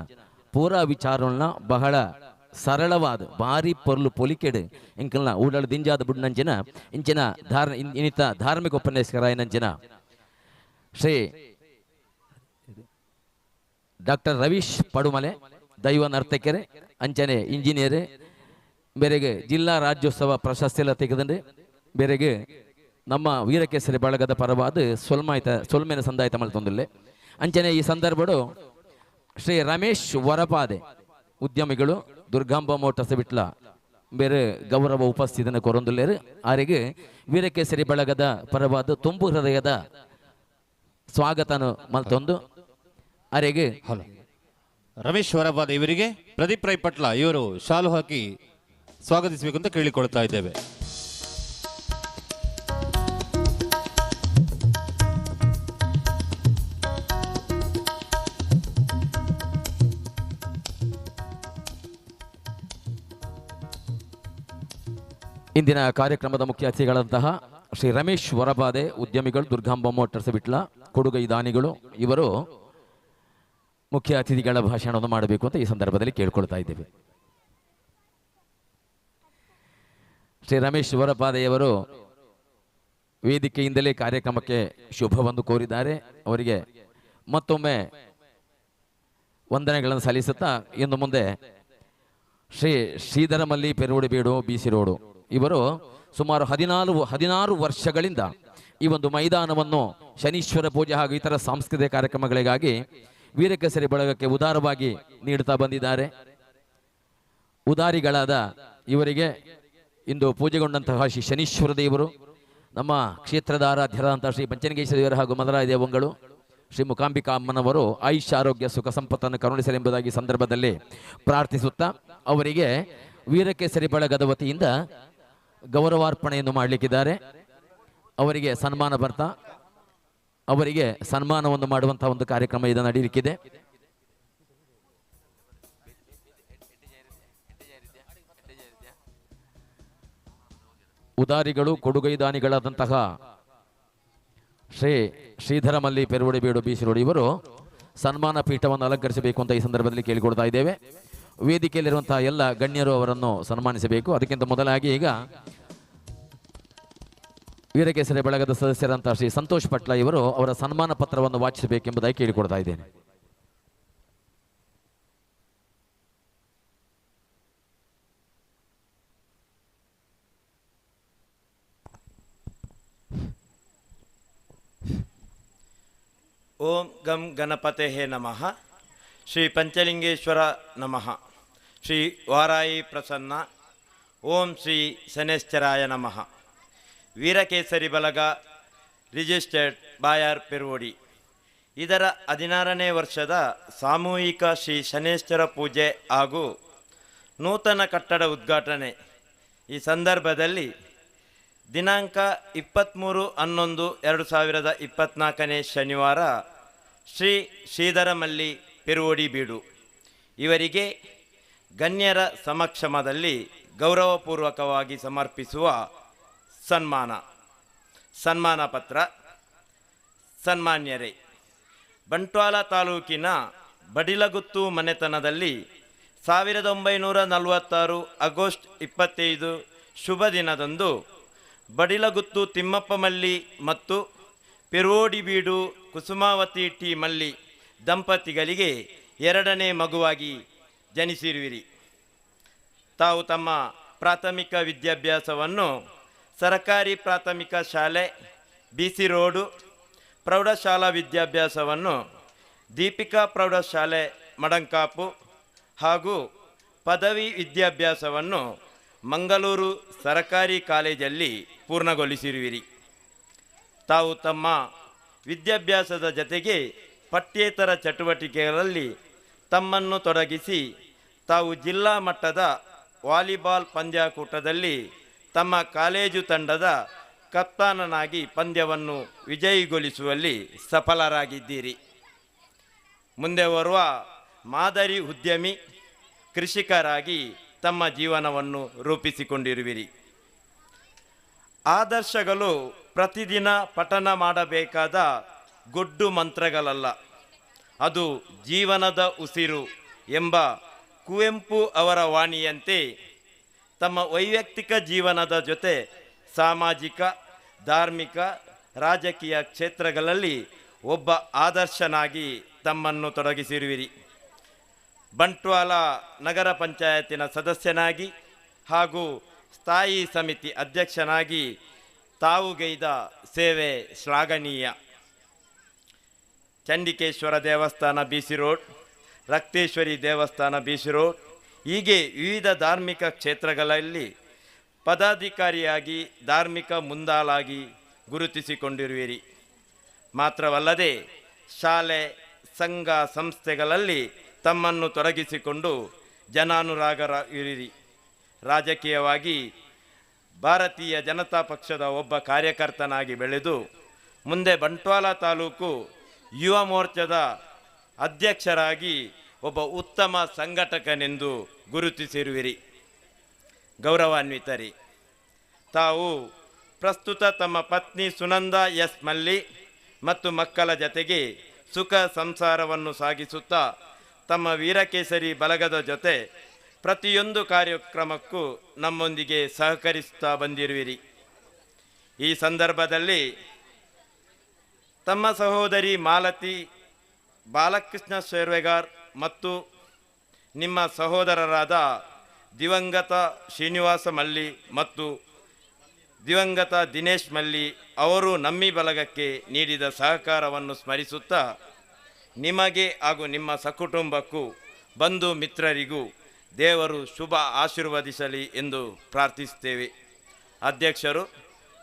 ಪೂರಾ ವಿಚಾರನ ಬಹಳ ಸರಳವಾದ ಭಾರಿ ಪೊರ್ಲು ಪೊಲಿಕೆಡು ಇಂಕಲ್ನ ಊಡಲು ದಿಂಜಾದ ಬುಡ್ನಂಚಿನ ಇಂಚಿನ ಇನ್ನಿತ ಧಾರ್ಮಿಕ ಉಪನ್ಯಾಸಕರ ನಂಚಿನ ಶ್ರೀ ಡಾಕ್ಟರ್ ರವೀಶ್ ಪಡುಮಲೆ ದೈವ ನರ್ತಕರೆ ಅಂಚನೆ ಇಂಜಿನಿಯರ್ ಬೇರೆಗೆ ಜಿಲ್ಲಾ ರಾಜ್ಯೋತ್ಸವ ಪ್ರಶಸ್ತಿ ಎಲ್ಲ ತೆಗೆದಂಡ್ರೆ ಬೇರೆಗೆ ನಮ್ಮ ವೀರಕೇಸರಿ ಬಳಗದ ಪರವಾದ ಸೊಲ್ಮಾಯ್ತ ಸೊಲ್ಮೆನ ಸಂದಾಯ್ತ ಮಲ್ತೊಂದಿಲ್ಲ. ಅಂಚನೆ ಈ ಸಂದರ್ಭಡು ಶ್ರೀ ರಮೇಶ್ ವರಪಾದೆ ಉದ್ಯಮಿಗಳು ದುರ್ಗಾಂಬ ಮೋಟರ್ಸ್ ಬಿಟ್ಲ ಬೇರೆ ಗೌರವ ಉಪಸ್ಥಿತನ ಕೊರೊಂದುಲ್ಲೇರು. ಆರಿಗೆ ವೀರಕೇಸರಿ ಬಳಗದ ಪರವಾದ ತುಂಬು ಹೃದಯದ ಸ್ವಾಗತನು ಮಲ್ತೊಂದು ಅರೆಗೆ ಹಲೋ ರಮೇಶ್ ವರಪಾದೆ ಇವರಿಗೆ ಪ್ರದೀಪ್ ರೈ ಪಟ್ಲ ಇವರು ಶಾಲು ಹಾಕಿ ಸ್ವಾಗತಿಸಬೇಕು ಅಂತ ಕೇಳಿಕೊಳ್ತಾ ಇದ್ದೇವೆ. ಇಂದಿನ ಕಾರ್ಯಕ್ರಮದ ಮುಖ್ಯ ಅತಿಥಿಗಳಂತಹ ಶ್ರೀ ರಮೇಶ್ ವರಪಾದೆ ಉದ್ಯಮಿಗಳು ದುರ್ಗಾಂಬ ಮೋಟರ್ಸ್ ಬಿಟ್ಲ ಕೊಡುಗೈ ದಾನಿಗಳು ಇವರು ಮುಖ್ಯ ಅತಿಥಿಗಳ ಭಾಷಣವನ್ನು ಮಾಡಬೇಕು ಅಂತ ಈ ಸಂದರ್ಭದಲ್ಲಿ ಕೇಳಿಕೊಳ್ತಾ ಇದ್ದೇವೆ. ಶ್ರೀ ರಮೇಶ್ ವರಪಾದೆಯವರು ವೇದಿಕೆಯಿಂದಲೇ ಕಾರ್ಯಕ್ರಮಕ್ಕೆ ಶುಭವನ್ನು ಕೋರಿದ್ದಾರೆ. ಅವರಿಗೆ ಮತ್ತೊಮ್ಮೆ ವಂದನೆಗಳನ್ನು ಸಲ್ಲಿಸುತ್ತಾ ಇನ್ನು ಮುಂದೆ ಶ್ರೀ ಶ್ರೀಧರಮಲ್ಲಿ ಪೆರೋಡಿಬೀಡು ಬಿ ಸಿ ರೋಡು ಇವರು ಸುಮಾರು 14 ವರ್ಷಗಳಿಂದ ಈ ಒಂದು ಮೈದಾನವನ್ನು ಶನೀಶ್ವರ ಪೂಜೆ ಹಾಗೂ ಇತರ ಸಾಂಸ್ಕೃತಿಕ ಕಾರ್ಯಕ್ರಮಗಳಿಗಾಗಿ ವೀರಕೇಸರಿ ಬಳಗಕ್ಕೆ ಉದಾರವಾಗಿ ನೀಡುತ್ತಾ ಬಂದಿದ್ದಾರೆ. ಉದಾರಿಗಳಾದ ಇವರಿಗೆ ಇಂದು ಪೂಜೆಗೊಂಡಂತಹ ಶ್ರೀ ಶನೀಶ್ವರ ದೇವರು, ನಮ್ಮ ಕ್ಷೇತ್ರದ ಆರಾಧ್ಯರಾದಂತಹ ಶ್ರೀ ಪಂಚಲಿಂಗೇಶ್ವರ ದೇವರು ಹಾಗೂ ಮದರಾಯ ದೇವಂಗಳು ಶ್ರೀ ಮುಕಾಂಬಿಕಾ ಅಮ್ಮನವರು ಆಯುಷ್ಯ ಆರೋಗ್ಯ ಸುಖ ಸಂಪತ್ತನ್ನು ಕರುಣಿಸಲೆಂಬುದಾಗಿ ಸಂದರ್ಭದಲ್ಲಿ ಪ್ರಾರ್ಥಿಸುತ್ತಾ ಅವರಿಗೆ ವೀರಕೇಸರಿ ಬಳಗದ ವತಿಯಿಂದ ಗೌರವಾರ್ಪಣೆಯನ್ನು ಮಾಡಲಿಕ್ಕಿದ್ದಾರೆ. ಅವರಿಗೆ ಸನ್ಮಾನ ಬರ್ತಾ ಅವರಿಗೆ ಸನ್ಮಾನವನ್ನು ಮಾಡುವಂತಹ ಒಂದು ಕಾರ್ಯಕ್ರಮ ಇದು ನಡೆಯಲಿಕ್ಕಿದೆ. ಉದಾರಿಗಳು ಕೊಡುಗೈದಾನಿಗಳಾದಂತಹ ಶ್ರೀ ಶ್ರೀಧರಮಲ್ಲಿ ಪೆರುವಡಿಬೀಡು ಬಿ ಸಿ ರೋಡ್ ಇವರು ಸನ್ಮಾನ ಪೀಠವನ್ನು ಅಲಂಕರಿಸಬೇಕು ಅಂತ ಈ ಸಂದರ್ಭದಲ್ಲಿ ಕೇಳಿಕೊಳ್ತಾ ಇದ್ದೇವೆ. ವೇದಿಕೆಯಲ್ಲಿರುವಂತಹ ಎಲ್ಲ ಗಣ್ಯರು ಅವರನ್ನು ಸನ್ಮಾನಿಸಬೇಕು. ಅದಕ್ಕಿಂತ ಮೊದಲಾಗಿ ಈಗ ವೀರಕೇಸರಿ ಬಳಗದ ಸದಸ್ಯರಂತಹ ಶ್ರೀ ಸಂತೋಷ್ ಪಟ್ಲ ಇವರು ಅವರ ಸನ್ಮಾನ ಪತ್ರವನ್ನು ವಾಚಿಸಬೇಕೆಂಬುದಾಗಿ ಕೇಳಿಕೊಡ್ತಾ ಇದ್ದೇನೆ. ಓಂ ಗಂ ಗಣಪತೆ ನಮಃ. ಶ್ರೀ ಪಂಚಲಿಂಗೇಶ್ವರ ನಮಃ. ಶ್ರೀ ವಾರಾಯಿ ಪ್ರಸನ್ನ. ಓಂ ಶ್ರೀ ಶನೇಶ್ಚರಾಯ ನಮಃ. ವೀರಕೇಸರಿ ಬಳಗ ರಿಜಿಸ್ಟರ್ಡ್ ಬಾಯಾರ್ ಪೆರುವಡಿ ಇದರ 16ನೇ ವರ್ಷದ ಸಾಮೂಹಿಕ ಶ್ರೀ ಶನೇಶ್ವರ ಪೂಜೆ ಹಾಗೂ ನೂತನ ಕಟ್ಟಡ ಉದ್ಘಾಟನೆ ಈ ಸಂದರ್ಭದಲ್ಲಿ ದಿನಾಂಕ 23/11/2024 ಶನಿವಾರ ಶ್ರೀ ಶ್ರೀಧರಮಲ್ಲಿ ಪೆರುವಡಿ ಬೀಡು ಇವರಿಗೆ ಗಣ್ಯರ ಸಮಕ್ಷಮದಲ್ಲಿ ಗೌರವಪೂರ್ವಕವಾಗಿ ಸಮರ್ಪಿಸುವ ಸನ್ಮಾನ ಸನ್ಮಾನ ಪತ್ರ. ಸನ್ಮಾನ್ಯರೇ, ಬಂಟ್ವಾಳ ತಾಲೂಕಿನ ಬಡಿಲಗುತ್ತು ಮನೆತನದಲ್ಲಿ 1946 ಆಗಸ್ಟ್ 25 ಶುಭ ದಿನದಂದು ಬಡಿಲಗುತ್ತು ತಿಮ್ಮಪ್ಪ ಮಲ್ಲಿ ಮತ್ತು ಪೆರೋಡಿಬೀಡು ಕುಸುಮಾವತಿ ಟಿ ಮಲ್ಲಿ ದಂಪತಿಗಳಿಗೆ ಎರಡನೇ ಮಗುವಾಗಿ ಜನಿಸಿರುವಿರಿ. ತಾವು ತಮ್ಮ ಪ್ರಾಥಮಿಕ ವಿದ್ಯಾಭ್ಯಾಸವನ್ನು ಸರಕಾರಿ ಪ್ರಾಥಮಿಕ ಶಾಲೆ ಬಿ ಸಿ ರೋಡು, ಪ್ರೌಢಶಾಲಾ ವಿದ್ಯಾಭ್ಯಾಸವನ್ನು ದೀಪಿಕಾ ಪ್ರೌಢಶಾಲೆ ಮಡಂಕಾಪು ಹಾಗೂ ಪದವಿ ವಿದ್ಯಾಭ್ಯಾಸವನ್ನು ಮಂಗಳೂರು ಸರಕಾರಿ ಕಾಲೇಜಲ್ಲಿ ಪೂರ್ಣಗೊಳಿಸಿರುವಿರಿ. ತಾವು ತಮ್ಮ ವಿದ್ಯಾಭ್ಯಾಸದ ಜತೆಗೆ ಪಠ್ಯೇತರ ಚಟುವಟಿಕೆಗಳಲ್ಲಿ ತಮ್ಮನ್ನು ತೊಡಗಿಸಿ ತಾವು ಜಿಲ್ಲಾ ಮಟ್ಟದ ವಾಲಿಬಾಲ್ ಪಂದ್ಯಾಕೂಟದಲ್ಲಿ ತಮ್ಮ ಕಾಲೇಜು ತಂಡದ ಕಪ್ತಾನನಾಗಿ ಪಂದ್ಯವನ್ನು ವಿಜಯಿಗೊಳಿಸುವಲ್ಲಿ ಸಫಲರಾಗಿದ್ದೀರಿ. ಮುಂದೆ ಬರುವ ಮಾದರಿ ಉದ್ಯಮಿ ಕೃಷಿಕರಾಗಿ ತಮ್ಮ ಜೀವನವನ್ನು ರೂಪಿಸಿಕೊಂಡಿರುವಿರಿ. ಆದರ್ಶಗಳು ಪ್ರತಿದಿನ ಪಠನ ಮಾಡಬೇಕಾದ ಗೊಡ್ಡು ಮಂತ್ರಗಳಲ್ಲ, ಅದು ಜೀವನದ ಉಸಿರು ಎಂಬ ಕುವೆಂಪು ಅವರ ವಾಣಿಯಂತೆ ತಮ್ಮ ವೈಯಕ್ತಿಕ ಜೀವನದ ಜೊತೆ ಸಾಮಾಜಿಕ, ಧಾರ್ಮಿಕ, ರಾಜಕೀಯ ಕ್ಷೇತ್ರಗಳಲ್ಲಿ ಒಬ್ಬ ಆದರ್ಶನಾಗಿ ತಮ್ಮನ್ನು ತೊಡಗಿಸಿರುವಿರಿ. ಬಂಟ್ವಾಳ ನಗರ ಪಂಚಾಯತಿನ ಸದಸ್ಯನಾಗಿ ಹಾಗೂ ಸ್ಥಾಯಿ ಸಮಿತಿ ಅಧ್ಯಕ್ಷನಾಗಿ ತಾವು ಗೈದ ಸೇವೆ ಶ್ಲಾಘನೀಯ. ಚಂಡಿಕೇಶ್ವರ ದೇವಸ್ಥಾನ ಬಿ ಸಿ ರೋಡ್, ರಕ್ತೇಶ್ವರಿ ದೇವಸ್ಥಾನ ಬಿ ಸಿ ರೋಡ್ ಹೀಗೆ ವಿವಿಧ ಧಾರ್ಮಿಕ ಕ್ಷೇತ್ರಗಳಲ್ಲಿ ಪದಾಧಿಕಾರಿಯಾಗಿ ಧಾರ್ಮಿಕ ಮುಂದಾಲಾಗಿ ಗುರುತಿಸಿಕೊಂಡಿರುವಿರಿ. ಮಾತ್ರವಲ್ಲದೆ ಶಾಲೆ, ಸಂಘ ಸಂಸ್ಥೆಗಳಲ್ಲಿ ತಮ್ಮನ್ನು ತೊಡಗಿಸಿಕೊಂಡು ಜನಾನುರಾಗರಿರಿ. ರಾಜಕೀಯವಾಗಿ ಭಾರತೀಯ ಜನತಾ ಪಕ್ಷದ ಒಬ್ಬ ಕಾರ್ಯಕರ್ತನಾಗಿ ಬೆಳೆದು ಮುಂದೆ ಬಂಟ್ವಾಳ ತಾಲೂಕು ಯುವ ಮೋರ್ಚಾದ ಅಧ್ಯಕ್ಷರಾಗಿ ಒಬ್ಬ ಉತ್ತಮ ಸಂಘಟಕನೆಂದು ಗುರುತಿಸಿರುವಿರಿ. ಗೌರವಾನ್ವಿತರಿ, ತಾವು ಪ್ರಸ್ತುತ ತಮ್ಮ ಪತ್ನಿ ಸುನಂದಾ ಎಸ್ ಮಲ್ಲಿ ಮತ್ತು ಮಕ್ಕಳ ಜತೆಗೆ ಸುಖ ಸಂಸಾರವನ್ನು ಸಾಗಿಸುತ್ತಾ ತಮ್ಮ ವೀರಕೇಸರಿ ಬಳಗದ ಜೊತೆ ಪ್ರತಿಯೊಂದು ಕಾರ್ಯಕ್ರಮಕ್ಕೂ ನಮ್ಮೊಂದಿಗೆ ಸಹಕರಿಸುತ್ತಾ ಬಂದಿರುವಿರಿ. ಈ ಸಂದರ್ಭದಲ್ಲಿ ತಮ್ಮ ಸಹೋದರಿ ಮಾಲತಿ ಬಾಲಕೃಷ್ಣ ಶೇರ್ವೆಗಾರ್ ಮತ್ತು ನಿಮ್ಮ ಸಹೋದರರಾದ ದಿವಂಗತ ಶ್ರೀನಿವಾಸ ಮಲ್ಲಿ ಮತ್ತು ದಿವಂಗತ ದಿನೇಶ್ ಮಲ್ಲಿ ಅವರು ನಮ್ಮಿ ಬಳಗಕ್ಕೆ ನೀಡಿದ ಸಹಕಾರವನ್ನು ಸ್ಮರಿಸುತ್ತಾ ನಿಮಗೆ ಹಾಗೂ ನಿಮ್ಮ ಸಕುಟುಂಬಕ್ಕೂ ಬಂಧು ಮಿತ್ರರಿಗೂ ದೇವರು ಶುಭ ಆಶೀರ್ವದಿಸಲಿ ಎಂದು ಪ್ರಾರ್ಥಿಸುತ್ತೇವೆ. ಅಧ್ಯಕ್ಷರು,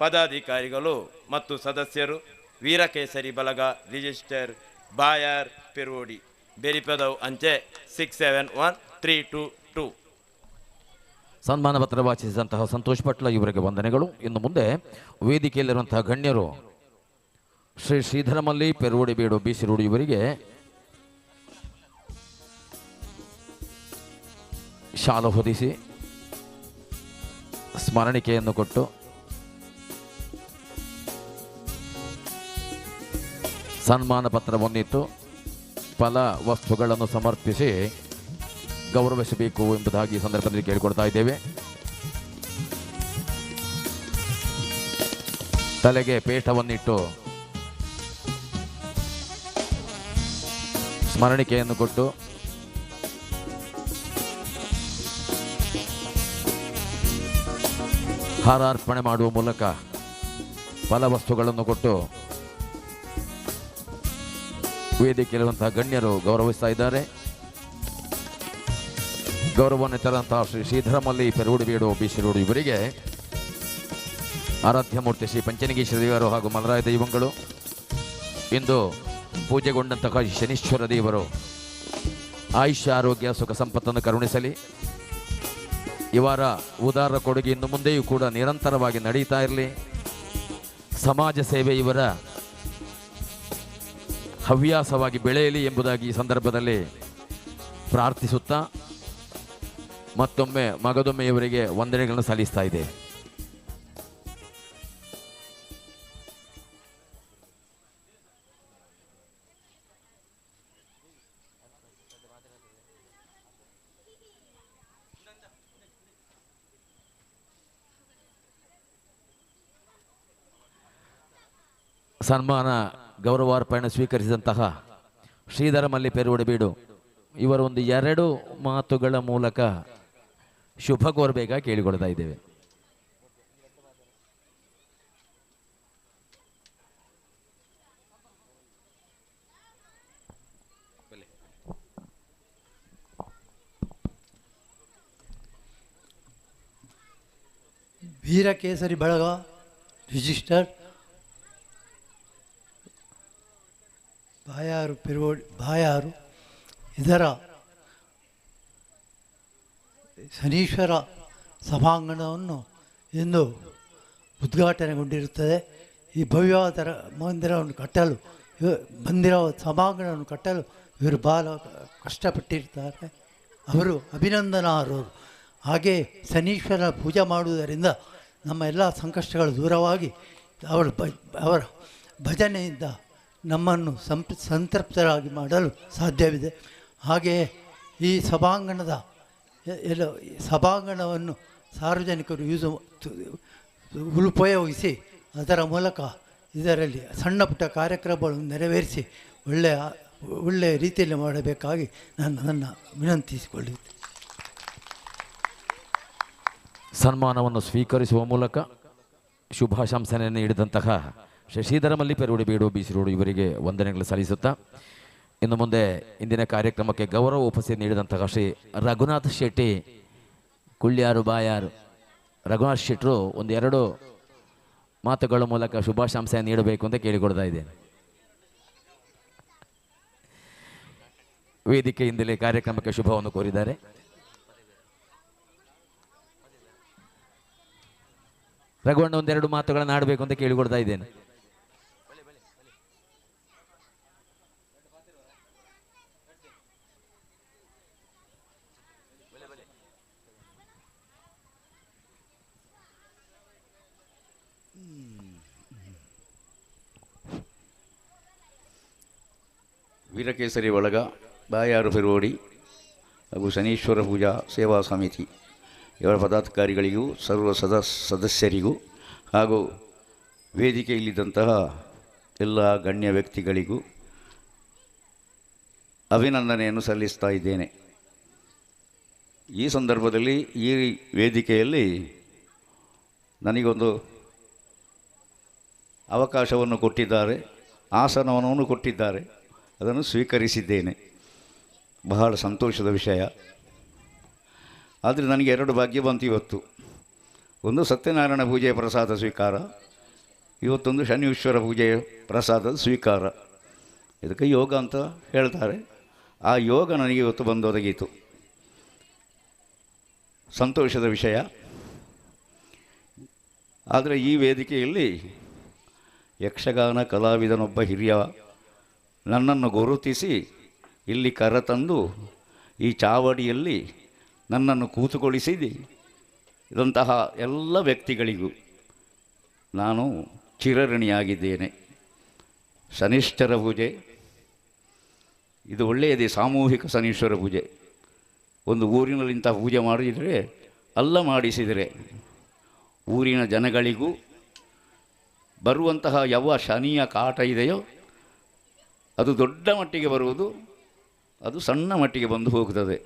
ಪದಾಧಿಕಾರಿಗಳು ಮತ್ತು ಸದಸ್ಯರು, ವೀರಕೇಸರಿ ಬಳಗ, ರಿಜಿಸ್ಟರ್ ಬಾಯಾರ್ ಪೆರೋಡಿ, ಬೆರಿಪದವ್ ಅಂಚೆ 671322. ಸನ್ಮಾನ ಪತ್ರ ವಾಚಿಸಿದಂತಹ ಸಂತೋಷ್ ಪಟ್ಲ ಇವರಿಗೆ ವಂದನೆಗಳು. ಇನ್ನು ಮುಂದೆ ವೇದಿಕೆಯಲ್ಲಿರುವಂತಹ ಗಣ್ಯರು ಶ್ರೀ ಶ್ರೀಧರಮಲ್ಲಿ ಪೆರೋಡಿ ಬೀಡು ಬಿ ಸಿ ರೋಡ್ ಇವರಿಗೆ ಶಾಲು ಹೊದಿಸಿ ಸ್ಮರಣಿಕೆಯನ್ನು ಕೊಟ್ಟು ಸನ್ಮಾನ ಪತ್ರವನ್ನಿತ್ತು ಫಲ ವಸ್ತುಗಳನ್ನು ಸಮರ್ಪಿಸಿ ಗೌರವಿಸಬೇಕು ಎಂಬುದಾಗಿ ಈ ಸಂದರ್ಭದಲ್ಲಿ ಕೇಳಿಕೊಳ್ತಾ ಇದ್ದೇವೆ. ತಲೆಗೆ ಪೇಠವನ್ನಿಟ್ಟು ಸ್ಮರಣಿಕೆಯನ್ನು ಕೊಟ್ಟು ಹಾರಾರ್ಪಣೆ ಮಾಡುವ ಮೂಲಕ ಫಲವಸ್ತುಗಳನ್ನು ಕೊಟ್ಟು ವೇದಿಕೆಯಲ್ಲಿರುವಂತಹ ಗಣ್ಯರು ಗೌರವಿಸ್ತಾ ಇದ್ದಾರೆ. ಗೌರವಾನ್ವಿತರಂತಹ ಶ್ರೀ ಶ್ರೀಧರಮಲ್ಲಿ ಪೆರೂಡಿಬೀಡು ಬಿ ಸಿ ರೋಡು ಇವರಿಗೆ ಆರಾಧ್ಯ ಮೂರ್ತಿ ಶ್ರೀ ಪಂಚಲಿಂಗೇಶ್ವರ ದೇವರು ಹಾಗೂ ಮಲರಾಯ ದೈವಗಳು, ಇಂದು ಪೂಜೆಗೊಂಡಂತಹ ಶನೀಶ್ವರ ದೇವರು ಆಯುಷ್ಯ, ಆರೋಗ್ಯ, ಸುಖ ಸಂಪತ್ತನ್ನು ಕರುಣಿಸಲಿ. ಇವರ ಉದಾರ ಕೊಡುಗೆ ಇನ್ನು ಮುಂದೆಯೂ ಕೂಡ ನಿರಂತರವಾಗಿ ನಡೀತಾ ಇರಲಿ. ಸಮಾಜ ಸೇವೆ ಇವರ ಹವ್ಯಾಸವಾಗಿ ಬೆಳೆಯಲಿ ಎಂಬುದಾಗಿ ಈ ಸಂದರ್ಭದಲ್ಲಿ ಪ್ರಾರ್ಥಿಸುತ್ತಾ ಮತ್ತೊಮ್ಮೆ ಮಗದೊಮ್ಮೆ ಇವರಿಗೆ ವಂದನೆಗಳನ್ನು ಸಲ್ಲಿಸ್ತಾ ಇದೆ. ಸನ್ಮಾನ ಗೌರವಾರ್ಪಣೆ ಸ್ವೀಕರಿಸಿದಂತಹ ಶ್ರೀಧರ ಮಲ್ಲಿ ಪೆರುವಡಬೀಡು ಇವರ ಒಂದು ಎರಡು ಮಾತುಗಳ ಮೂಲಕ ಶುಭ ಕೋರಬೇಕಾಗಿ ಕೇಳಿಕೊಳ್ತಾ ಇದ್ದೇವೆ. ವೀರಕೇಸರಿ ಬಳಗ ರಿಜಿಸ್ಟರ್ ಬಾಯಾರು ಪೆರುವೋಡಿ ಬಾಯಾರು ಇದರ ಶನೀಶ್ವರ ಸಭಾಂಗಣವನ್ನು ಇಂದು ಉದ್ಘಾಟನೆಗೊಂಡಿರುತ್ತದೆ. ಈ ಭವ್ಯವಾದ ಮಂದಿರವನ್ನು ಕಟ್ಟಲು ಮಂದಿರ ಸಭಾಂಗಣವನ್ನು ಕಟ್ಟಲು ಇವರು ಬಹಳ ಕಷ್ಟಪಟ್ಟಿರ್ತಾರೆ. ಅವರು ಅಭಿನಂದನಾರ್ಹರು. ಹಾಗೆಯೇ ಶನೀಶ್ವರ ಪೂಜೆ ಮಾಡುವುದರಿಂದ ನಮ್ಮ ಎಲ್ಲ ಸಂಕಷ್ಟಗಳು ದೂರವಾಗಿ ಅವರ ಭಜನೆಯಿಂದ ನಮ್ಮನ್ನು ಸಂತೃಪ್ತರಾಗಿ ಮಾಡಲು ಸಾಧ್ಯವಿದೆ. ಹಾಗೆಯೇ ಈ ಸಭಾಂಗಣದ ಎಲ್ಲ ಸಭಾಂಗಣವನ್ನು ಸಾರ್ವಜನಿಕರು ಉಪಯೋಗಿಸಿ ಅದರ ಮೂಲಕ ಇದರಲ್ಲಿ ಸಣ್ಣ ಪುಟ್ಟ ಕಾರ್ಯಕ್ರಮಗಳನ್ನು ನೆರವೇರಿಸಿ ಒಳ್ಳೆಯ ರೀತಿಯಲ್ಲಿ ಮಾಡಬೇಕಾಗಿ ನಾನು ನನ್ನ ವಿನಂತಿಸಿಕೊಳ್ಳುತ್ತೇನೆ. ಸನ್ಮಾನವನ್ನು ಸ್ವೀಕರಿಸುವ ಮೂಲಕ ಶುಭಾಶಂಸನೆಯನ್ನು ನೀಡಿದಂತಹ ಶಶಿಧರ ಮಲ್ಲಿ ಪೆರುವಡಿಬೀಡು ಬೀಸಿ ರೋಡು ಇವರಿಗೆ ವಂದನೆಗಳು ಸಲ್ಲಿಸುತ್ತಾ, ಇನ್ನು ಮುಂದೆ ಇಂದಿನ ಕಾರ್ಯಕ್ರಮಕ್ಕೆ ಗೌರವ ಉಪಸ್ಥಿತಿ ನೀಡಿದಂತಹ ಶ್ರೀ ರಘುನಾಥ್ ಶೆಟ್ಟಿ ಕುಳ್ಯಾರು ಬಾಯಾರು ರಘುನಾಥ್ ಶೆಟ್ಟರು ಒಂದೆರಡು ಮಾತುಗಳ ಮೂಲಕ ಶುಭಾಶಂಸೆ ನೀಡಬೇಕು ಅಂತ ಕೇಳಿಕೊಡ್ತಾ ಇದ್ದೇನೆ. ವೇದಿಕೆಯಿಂದಲೇ ಕಾರ್ಯಕ್ರಮಕ್ಕೆ ಶುಭವನ್ನು ಕೋರಿದ್ದಾರೆ. ರಘುವಣ್ಣ ಒಂದೆರಡು ಮಾತುಗಳನ್ನು ಆಡಬೇಕು ಅಂತ ಕೇಳಿಕೊಡ್ತಾ ಇದ್ದೇನೆ. ವೀರಕೇಸರಿ ಬಳಗ ಬಾಯಾರು ಪೆರುವೋಡಿ ಹಾಗೂ ಶನೀಶ್ವರ ಪೂಜಾ ಸೇವಾ ಸಮಿತಿ ಇವರ ಪದಾಧಿಕಾರಿಗಳಿಗೂ ಸರ್ವ ಸದಸ್ಯರಿಗೂ ಹಾಗೂ ವೇದಿಕೆಯಲ್ಲಿದ್ದಂತಹ ಎಲ್ಲ ಗಣ್ಯ ವ್ಯಕ್ತಿಗಳಿಗೂ ಅಭಿನಂದನೆಯನ್ನು ಸಲ್ಲಿಸ್ತಾ ಇದ್ದೇನೆ. ಈ ಸಂದರ್ಭದಲ್ಲಿ ಈ ವೇದಿಕೆಯಲ್ಲಿ ನನಗೊಂದು ಅವಕಾಶವನ್ನು ಕೊಟ್ಟಿದ್ದಾರೆ, ಆಸನವನ್ನು ಕೊಟ್ಟಿದ್ದಾರೆ, ಅದನ್ನು ಸ್ವೀಕರಿಸಿದ್ದೇನೆ. ಬಹಳ ಸಂತೋಷದ ವಿಷಯ. ಆದರೆ ನನಗೆ ಎರಡು ಭಾಗ್ಯ ಬಂತು ಇವತ್ತು. ಒಂದು ಸತ್ಯನಾರಾಯಣ ಪೂಜೆಯ ಪ್ರಸಾದ ಸ್ವೀಕಾರ, ಇವತ್ತೊಂದು ಶನೀಶ್ವರ ಪೂಜೆಯ ಪ್ರಸಾದದ ಸ್ವೀಕಾರ. ಇದಕ್ಕೆ ಯೋಗ ಅಂತ ಹೇಳ್ತಾರೆ. ಆ ಯೋಗ ನನಗೆ ಇವತ್ತು ಬಂದೊದಗಿತು, ಸಂತೋಷದ ವಿಷಯ. ಆದರೆ ಈ ವೇದಿಕೆಯಲ್ಲಿ ಯಕ್ಷಗಾನ ಕಲಾವಿದನೊಬ್ಬ ಹಿರಿಯ ನನ್ನನ್ನು ಗುರುತಿಸಿ ಇಲ್ಲಿ ಕರೆತಂದು ಈ ಚಾವಡಿಯಲ್ಲಿ ನನ್ನನ್ನು ಕೂತುಗೊಳಿಸಿದ ಇದಂತಹ ಎಲ್ಲ ವ್ಯಕ್ತಿಗಳಿಗೂ ನಾನು ಚಿರಋಣಿಯಾಗಿದ್ದೇನೆ. ಶನೀಶ್ವರ ಪೂಜೆ ಇದು ಒಳ್ಳೆಯದೇ, ಸಾಮೂಹಿಕ ಶನೀಶ್ವರ ಪೂಜೆ. ಒಂದು ಊರಿನಲ್ಲಿ ಇಂಥ ಪೂಜೆ ಮಾಡಿದರೆ, ಅಲ್ಲ ಮಾಡಿಸಿದರೆ ಊರಿನ ಜನಗಳಿಗೂ ಬರುವಂತಹ ಯಾವ ಶನಿಯ ಕಾಟ ಇದೆಯೋ ಅದು ದೊಡ್ಡ ಮಟ್ಟಿಗೆ ಬರುವುದು, ಅದು ಸಣ್ಣ ಮಟ್ಟಿಗೆ ಬಂದು ಹೋಗ್ತದೆ.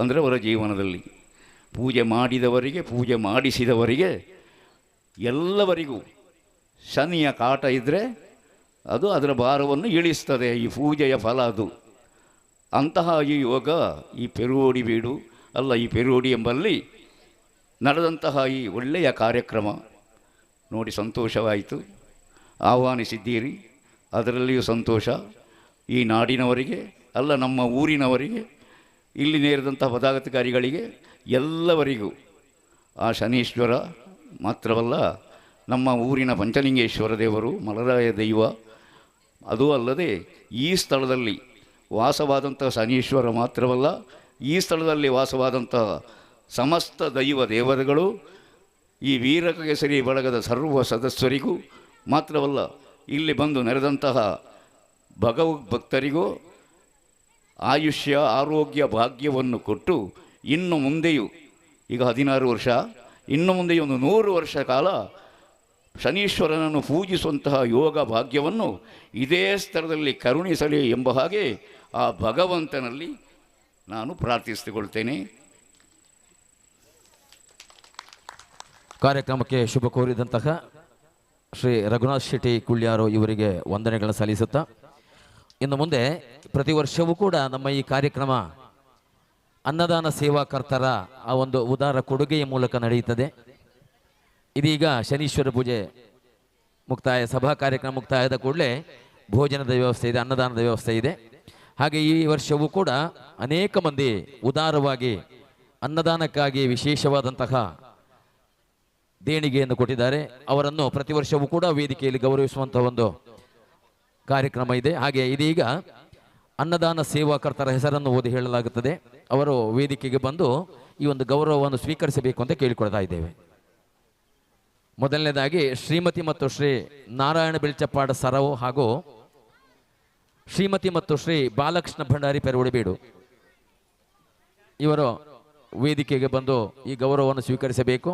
ಅಂದರೆ ಅವರ ಜೀವನದಲ್ಲಿ ಪೂಜೆ ಮಾಡಿದವರಿಗೆ, ಪೂಜೆ ಮಾಡಿಸಿದವರಿಗೆ ಎಲ್ಲವರಿಗೂ ಶನಿಯ ಕಾಟ ಇದ್ದರೆ ಅದು ಅದರ ಭಾರವನ್ನು ಇಳಿಸ್ತದೆ, ಈ ಪೂಜೆಯ ಫಲ ಅದು. ಅಂತಹ ಈ ಯೋಗ ಈ ಪೆರುವೋಡಿ ಬೀಡು ಅಲ್ಲ, ಈ ಪೆರುವೋಡಿ ಎಂಬಲ್ಲಿ ನಡೆದಂತಹ ಈ ಒಳ್ಳೆಯ ಕಾರ್ಯಕ್ರಮ ನೋಡಿ ಸಂತೋಷವಾಯಿತು. ಆಹ್ವಾನಿಸಿದ್ದೀರಿ, ಅದರಲ್ಲಿಯೂ ಸಂತೋಷ. ಈ ನಾಡಿನವರಿಗೆ ಅಲ್ಲ, ನಮ್ಮ ಊರಿನವರಿಗೆ, ಇಲ್ಲಿ ನೇರಿದಂಥ ಪದಾಧಿಕಾರಿಗಳಿಗೆ ಎಲ್ಲವರಿಗೂ ಆ ಶನೀಶ್ವರ ಮಾತ್ರವಲ್ಲ, ನಮ್ಮ ಊರಿನ ಪಂಚಲಿಂಗೇಶ್ವರ ದೇವರು, ಮಲರಾಯ ದೈವ, ಅದೂ ಅಲ್ಲದೆ ಈ ಸ್ಥಳದಲ್ಲಿ ವಾಸವಾದಂಥ ಶನೀಶ್ವರ ಮಾತ್ರವಲ್ಲ, ಈ ಸ್ಥಳದಲ್ಲಿ ವಾಸವಾದಂಥ ಸಮಸ್ತ ದೈವ ದೇವರುಗಳು ಈ ವೀರಕೇಸರಿ ಬಳಗದ ಸರ್ವ ಸದಸ್ಯರಿಗೂ ಮಾತ್ರವಲ್ಲ ಇಲ್ಲಿ ಬಂದು ನೆರೆದಂತಹ ಭಗವದ್ಭಕ್ತರಿಗೂ ಆಯುಷ್ಯ ಆರೋಗ್ಯ ಭಾಗ್ಯವನ್ನು ಕೊಟ್ಟು ಇನ್ನು ಮುಂದೆಯೂ ಈಗ 16 ವರ್ಷ, ಇನ್ನು ಮುಂದೆಯೂ ಒಂದು 100 ವರ್ಷ ಕಾಲ ಶನೀಶ್ವರನನ್ನು ಪೂಜಿಸುವಂತಹ ಯೋಗ ಭಾಗ್ಯವನ್ನು ಇದೇ ಸ್ಥಳದಲ್ಲಿ ಕರುಣಿಸಲಿ ಎಂಬ ಹಾಗೆ ಆ ಭಗವಂತನಲ್ಲಿ ನಾನು ಪ್ರಾರ್ಥಿಸಿಕೊಳ್ತೇನೆ. ಕಾರ್ಯಕ್ರಮಕ್ಕೆ ಶುಭ ಕೋರಿದಂತಹ ಶ್ರೀ ರಘುನಾಥ್ ಶೆಟ್ಟಿ ಕುಳ್ಯಾರು ಇವರಿಗೆ ವಂದನೆಗಳನ್ನು ಸಲ್ಲಿಸುತ್ತಾ, ಇನ್ನು ಮುಂದೆ ಪ್ರತಿ ವರ್ಷವೂ ಕೂಡ ನಮ್ಮ ಈ ಕಾರ್ಯಕ್ರಮ ಅನ್ನದಾನ ಸೇವಾಕರ್ತರ ಆ ಒಂದು ಉದಾರ ಕೊಡುಗೆಯ ಮೂಲಕ ನಡೆಯುತ್ತದೆ. ಇದೀಗ ಶನೀಶ್ವರ ಪೂಜೆ ಮುಕ್ತಾಯ, ಸಭಾ ಕಾರ್ಯಕ್ರಮ ಮುಕ್ತಾಯದ ಕೂಡಲೇ ಭೋಜನದ ವ್ಯವಸ್ಥೆ ಇದೆ, ಅನ್ನದಾನದ ವ್ಯವಸ್ಥೆ ಇದೆ. ಹಾಗೆ ಈ ವರ್ಷವೂ ಕೂಡ ಅನೇಕ ಮಂದಿ ಉದಾರವಾಗಿ ಅನ್ನದಾನಕ್ಕಾಗಿ ವಿಶೇಷವಾದಂತಹ ದೇಣಿಗೆಯನ್ನು ಕೊಟ್ಟಿದ್ದಾರೆ. ಅವರನ್ನು ಪ್ರತಿ ವರ್ಷವೂ ಕೂಡ ವೇದಿಕೆಯಲ್ಲಿ ಗೌರವಿಸುವಂತಹ ಒಂದು ಕಾರ್ಯಕ್ರಮ ಇದೆ. ಹಾಗೆ ಇದೀಗ ಅನ್ನದಾನ ಸೇವಾಕರ್ತರ ಹೆಸರನ್ನು ಓದಿ ಹೇಳಲಾಗುತ್ತದೆ. ಅವರು ವೇದಿಕೆಗೆ ಬಂದು ಈ ಒಂದು ಗೌರವವನ್ನು ಸ್ವೀಕರಿಸಬೇಕು ಅಂತ ಕೇಳಿಕೊಳ್ತಾ ಇದ್ದೇವೆ. ಮೊದಲನೇದಾಗಿ ಶ್ರೀಮತಿ ಮತ್ತು ಶ್ರೀ ನಾರಾಯಣ ಬೆಳ್ಚಪ್ಪಾಡ ಸರವು ಹಾಗೂ ಶ್ರೀಮತಿ ಮತ್ತು ಶ್ರೀ ಬಾಲಕೃಷ್ಣ ಭಂಡಾರಿ ಪೆರವಡಿಬೀಡು ಇವರು ವೇದಿಕೆಗೆ ಬಂದು ಈ ಗೌರವವನ್ನು ಸ್ವೀಕರಿಸಬೇಕು.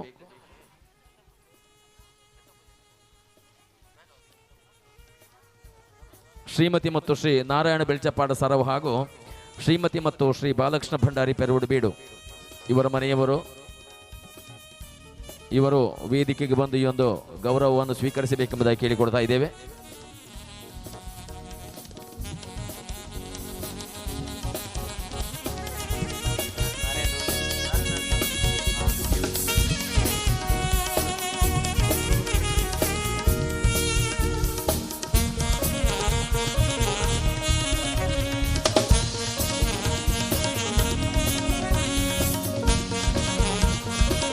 ಶ್ರೀಮತಿ ಮತ್ತು ಶ್ರೀ ನಾರಾಯಣ ಬೆಳ್ಚಪ್ಪಾಡ ಸರವು ಹಾಗೂ ಶ್ರೀಮತಿ ಮತ್ತು ಶ್ರೀ ಬಾಲಕೃಷ್ಣ ಭಂಡಾರಿ ಪೆರವಡಿಬೀಡು ಇವರ ಮನೆಯವರು ಇವರು ವೇದಿಕೆಗೆ ಬಂದು ಈ ಒಂದು ಗೌರವವನ್ನು ಸ್ವೀಕರಿಸಬೇಕೆಂಬುದಾಗಿ ಕೇಳಿಕೊಡ್ತಾ ಇದ್ದೇವೆ.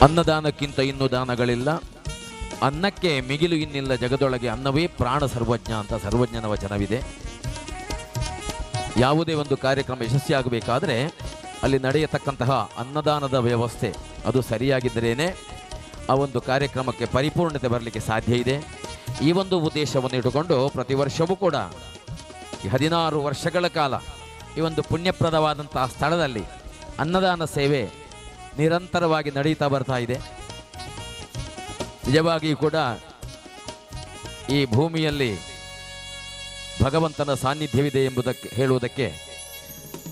ಅನ್ನದಾನಕ್ಕಿಂತ ಇನ್ನೂ ದಾನಗಳಿಲ್ಲ, ಅನ್ನಕ್ಕೆ ಮಿಗಿಲು ಇನ್ನಿಲ್ಲ ಜಗದೊಳಗೆ, ಅನ್ನವೇ ಪ್ರಾಣ ಸರ್ವಜ್ಞ ಅಂತ ಸರ್ವಜ್ಞನ ವಚನವಿದೆ. ಯಾವುದೇ ಒಂದು ಕಾರ್ಯಕ್ರಮ ಯಶಸ್ವಿಯಾಗಬೇಕಾದರೆ ಅಲ್ಲಿ ನಡೆಯತಕ್ಕಂತಹ ಅನ್ನದಾನದ ವ್ಯವಸ್ಥೆ ಅದು ಸರಿಯಾಗಿದ್ದರೇನೆ ಆ ಒಂದು ಕಾರ್ಯಕ್ರಮಕ್ಕೆ ಪರಿಪೂರ್ಣತೆ ಬರಲಿಕ್ಕೆ ಸಾಧ್ಯ ಇದೆ. ಈ ಒಂದು ಉದ್ದೇಶವನ್ನು ಇಟ್ಟುಕೊಂಡು ಪ್ರತಿ ವರ್ಷವೂ ಕೂಡ 16 ವರ್ಷಗಳ ಕಾಲ ಈ ಒಂದು ಪುಣ್ಯಪ್ರದವಾದಂತಹ ಸ್ಥಳದಲ್ಲಿ ಅನ್ನದಾನ ಸೇವೆ ನಿರಂತರವಾಗಿ ನಡೀತಾ ಬರ್ತಾ ಇದೆ. ನಿಜವಾಗಿಯೂ ಕೂಡ ಈ ಭೂಮಿಯಲ್ಲಿ ಭಗವಂತನ ಸಾನ್ನಿಧ್ಯವಿದೆ ಎಂಬುದಕ್ಕೆ ಹೇಳುವುದಕ್ಕೆ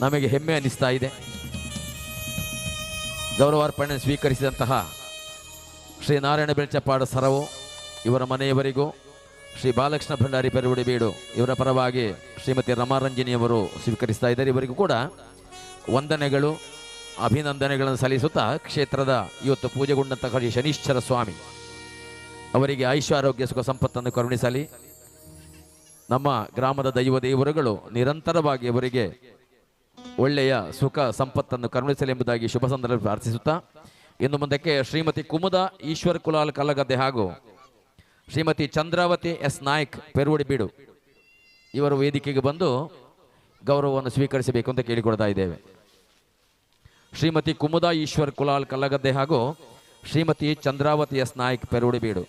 ನಮಗೆ ಹೆಮ್ಮೆ ಅನ್ನಿಸ್ತಾ ಇದೆ. ಗೌರವಾರ್ಪಣೆ ಸ್ವೀಕರಿಸಿದಂತಹ ಶ್ರೀ ನಾರಾಯಣ ಬೆಳ್ಚಪ್ಪಾಡ ಸರವು ಇವರ ಮನೆಯವರಿಗೂ, ಶ್ರೀ ಬಾಲಕೃಷ್ಣ ಭಂಡಾರಿ ಪೆರವಡಿಬೀಡು ಇವರ ಪರವಾಗಿ ಶ್ರೀಮತಿ ರಮಾರಂಜಿನಿಯವರು ಸ್ವೀಕರಿಸ್ತಾ ಇದ್ದಾರೆ. ಇವರಿಗೂ ಕೂಡ ವಂದನೆಗಳು, ಅಭಿನಂದನೆಗಳನ್ನು ಸಲ್ಲಿಸುತ್ತಾ ಕ್ಷೇತ್ರದ ಇವತ್ತು ಪೂಜೆಗೊಂಡಂತಹ ಶ್ರೀ ಶನೀಶ್ವರ ಸ್ವಾಮಿ ಅವರಿಗೆ ಆಯುಷ್ಯ ಆರೋಗ್ಯ ಸುಖ ಸಂಪತ್ತನ್ನು ಕರುಣಿಸಲಿ. ನಮ್ಮ ಗ್ರಾಮದ ದೈವ ದೇವರುಗಳು ನಿರಂತರವಾಗಿ ಅವರಿಗೆ ಒಳ್ಳೆಯ ಸುಖ ಸಂಪತ್ತನ್ನು ಕರುಣಿಸಲಿ ಎಂಬುದಾಗಿ ಶುಭ ಸಂದರ್ಭ ಪ್ರಾರ್ಥಿಸುತ್ತಾ, ಇನ್ನು ಮುಂದಕ್ಕೆ ಶ್ರೀಮತಿ ಕುಮುದ ಈಶ್ವರ್ ಕುಲಾಲ್ ಕಲ್ಲಗದ್ದೆ ಹಾಗೂ ಶ್ರೀಮತಿ ಚಂದ್ರಾವತಿ ಎಸ್ ನಾಯ್ಕ್ ಪೆರುವಡಿಬೀಡು ಇವರು ವೇದಿಕೆಗೆ ಬಂದು ಗೌರವವನ್ನು ಸ್ವೀಕರಿಸಬೇಕು ಅಂತ ಕೇಳಿಕೊಳ್ತಾ ಇದ್ದೇವೆ. ಶ್ರೀಮತಿ ಕುಮುದಾ ಈಶ್ವರ್ ಕುಲಾಲ್ ಕಲ್ಲಗದ್ದೆ ಹಾಗೂ ಶ್ರೀಮತಿ ಚಂದ್ರಾವತಿ ಎಸ್ ನಾಯ್ಕ್ ಪೆರುಡಿಬೀಡು.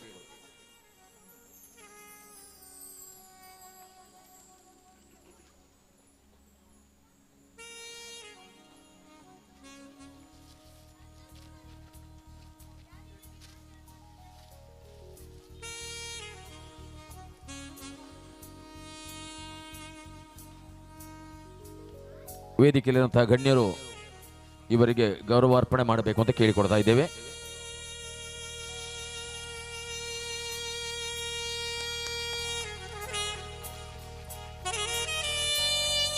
ವೇದಿಕೆಯಲ್ಲಿರುವಂತಹ ಗಣ್ಯರು ಇವರಿಗೆ ಗೌರವಾರ್ಪಣೆ ಮಾಡಬೇಕು ಅಂತ ಕೇಳಿಕೊಡ್ತಾ ಇದ್ದೇವೆ.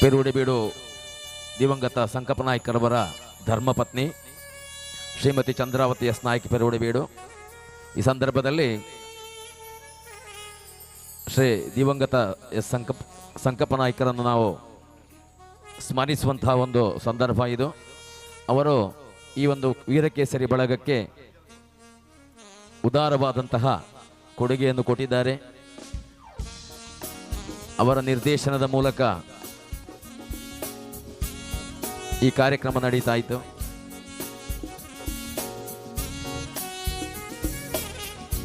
ಪೆರುಡಿಬೀಡು ದಿವಂಗತ ಸಂಕಪ್ಪ ನಾಯ್ಕರವರ ಧರ್ಮಪತ್ನಿ ಶ್ರೀಮತಿ ಚಂದ್ರಾವತಿ ಎಸ್ ನಾಯ್ಕ ಪೆರುಡಿಬೀಡು. ಈ ಸಂದರ್ಭದಲ್ಲಿ ಶ್ರೀ ದಿವಂಗತ ಎಸ್ ಸಂಕಪ್ಪ ನಾಯ್ಕರನ್ನು ನಾವು ಸ್ಮರಿಸುವಂತಹ ಒಂದು ಸಂದರ್ಭ ಇದು. ಅವರು ಈ ಒಂದು ವೀರಕೇಸರಿ ಬಳಗಕ್ಕೆ ಉದಾರವಾದಂತಹ ಕೊಡುಗೆಯನ್ನು ಕೊಟ್ಟಿದ್ದಾರೆ. ಅವರ ನಿರ್ದೇಶನದ ಮೂಲಕ ಈ ಕಾರ್ಯಕ್ರಮ ನಡೀತಾ ಇತ್ತು.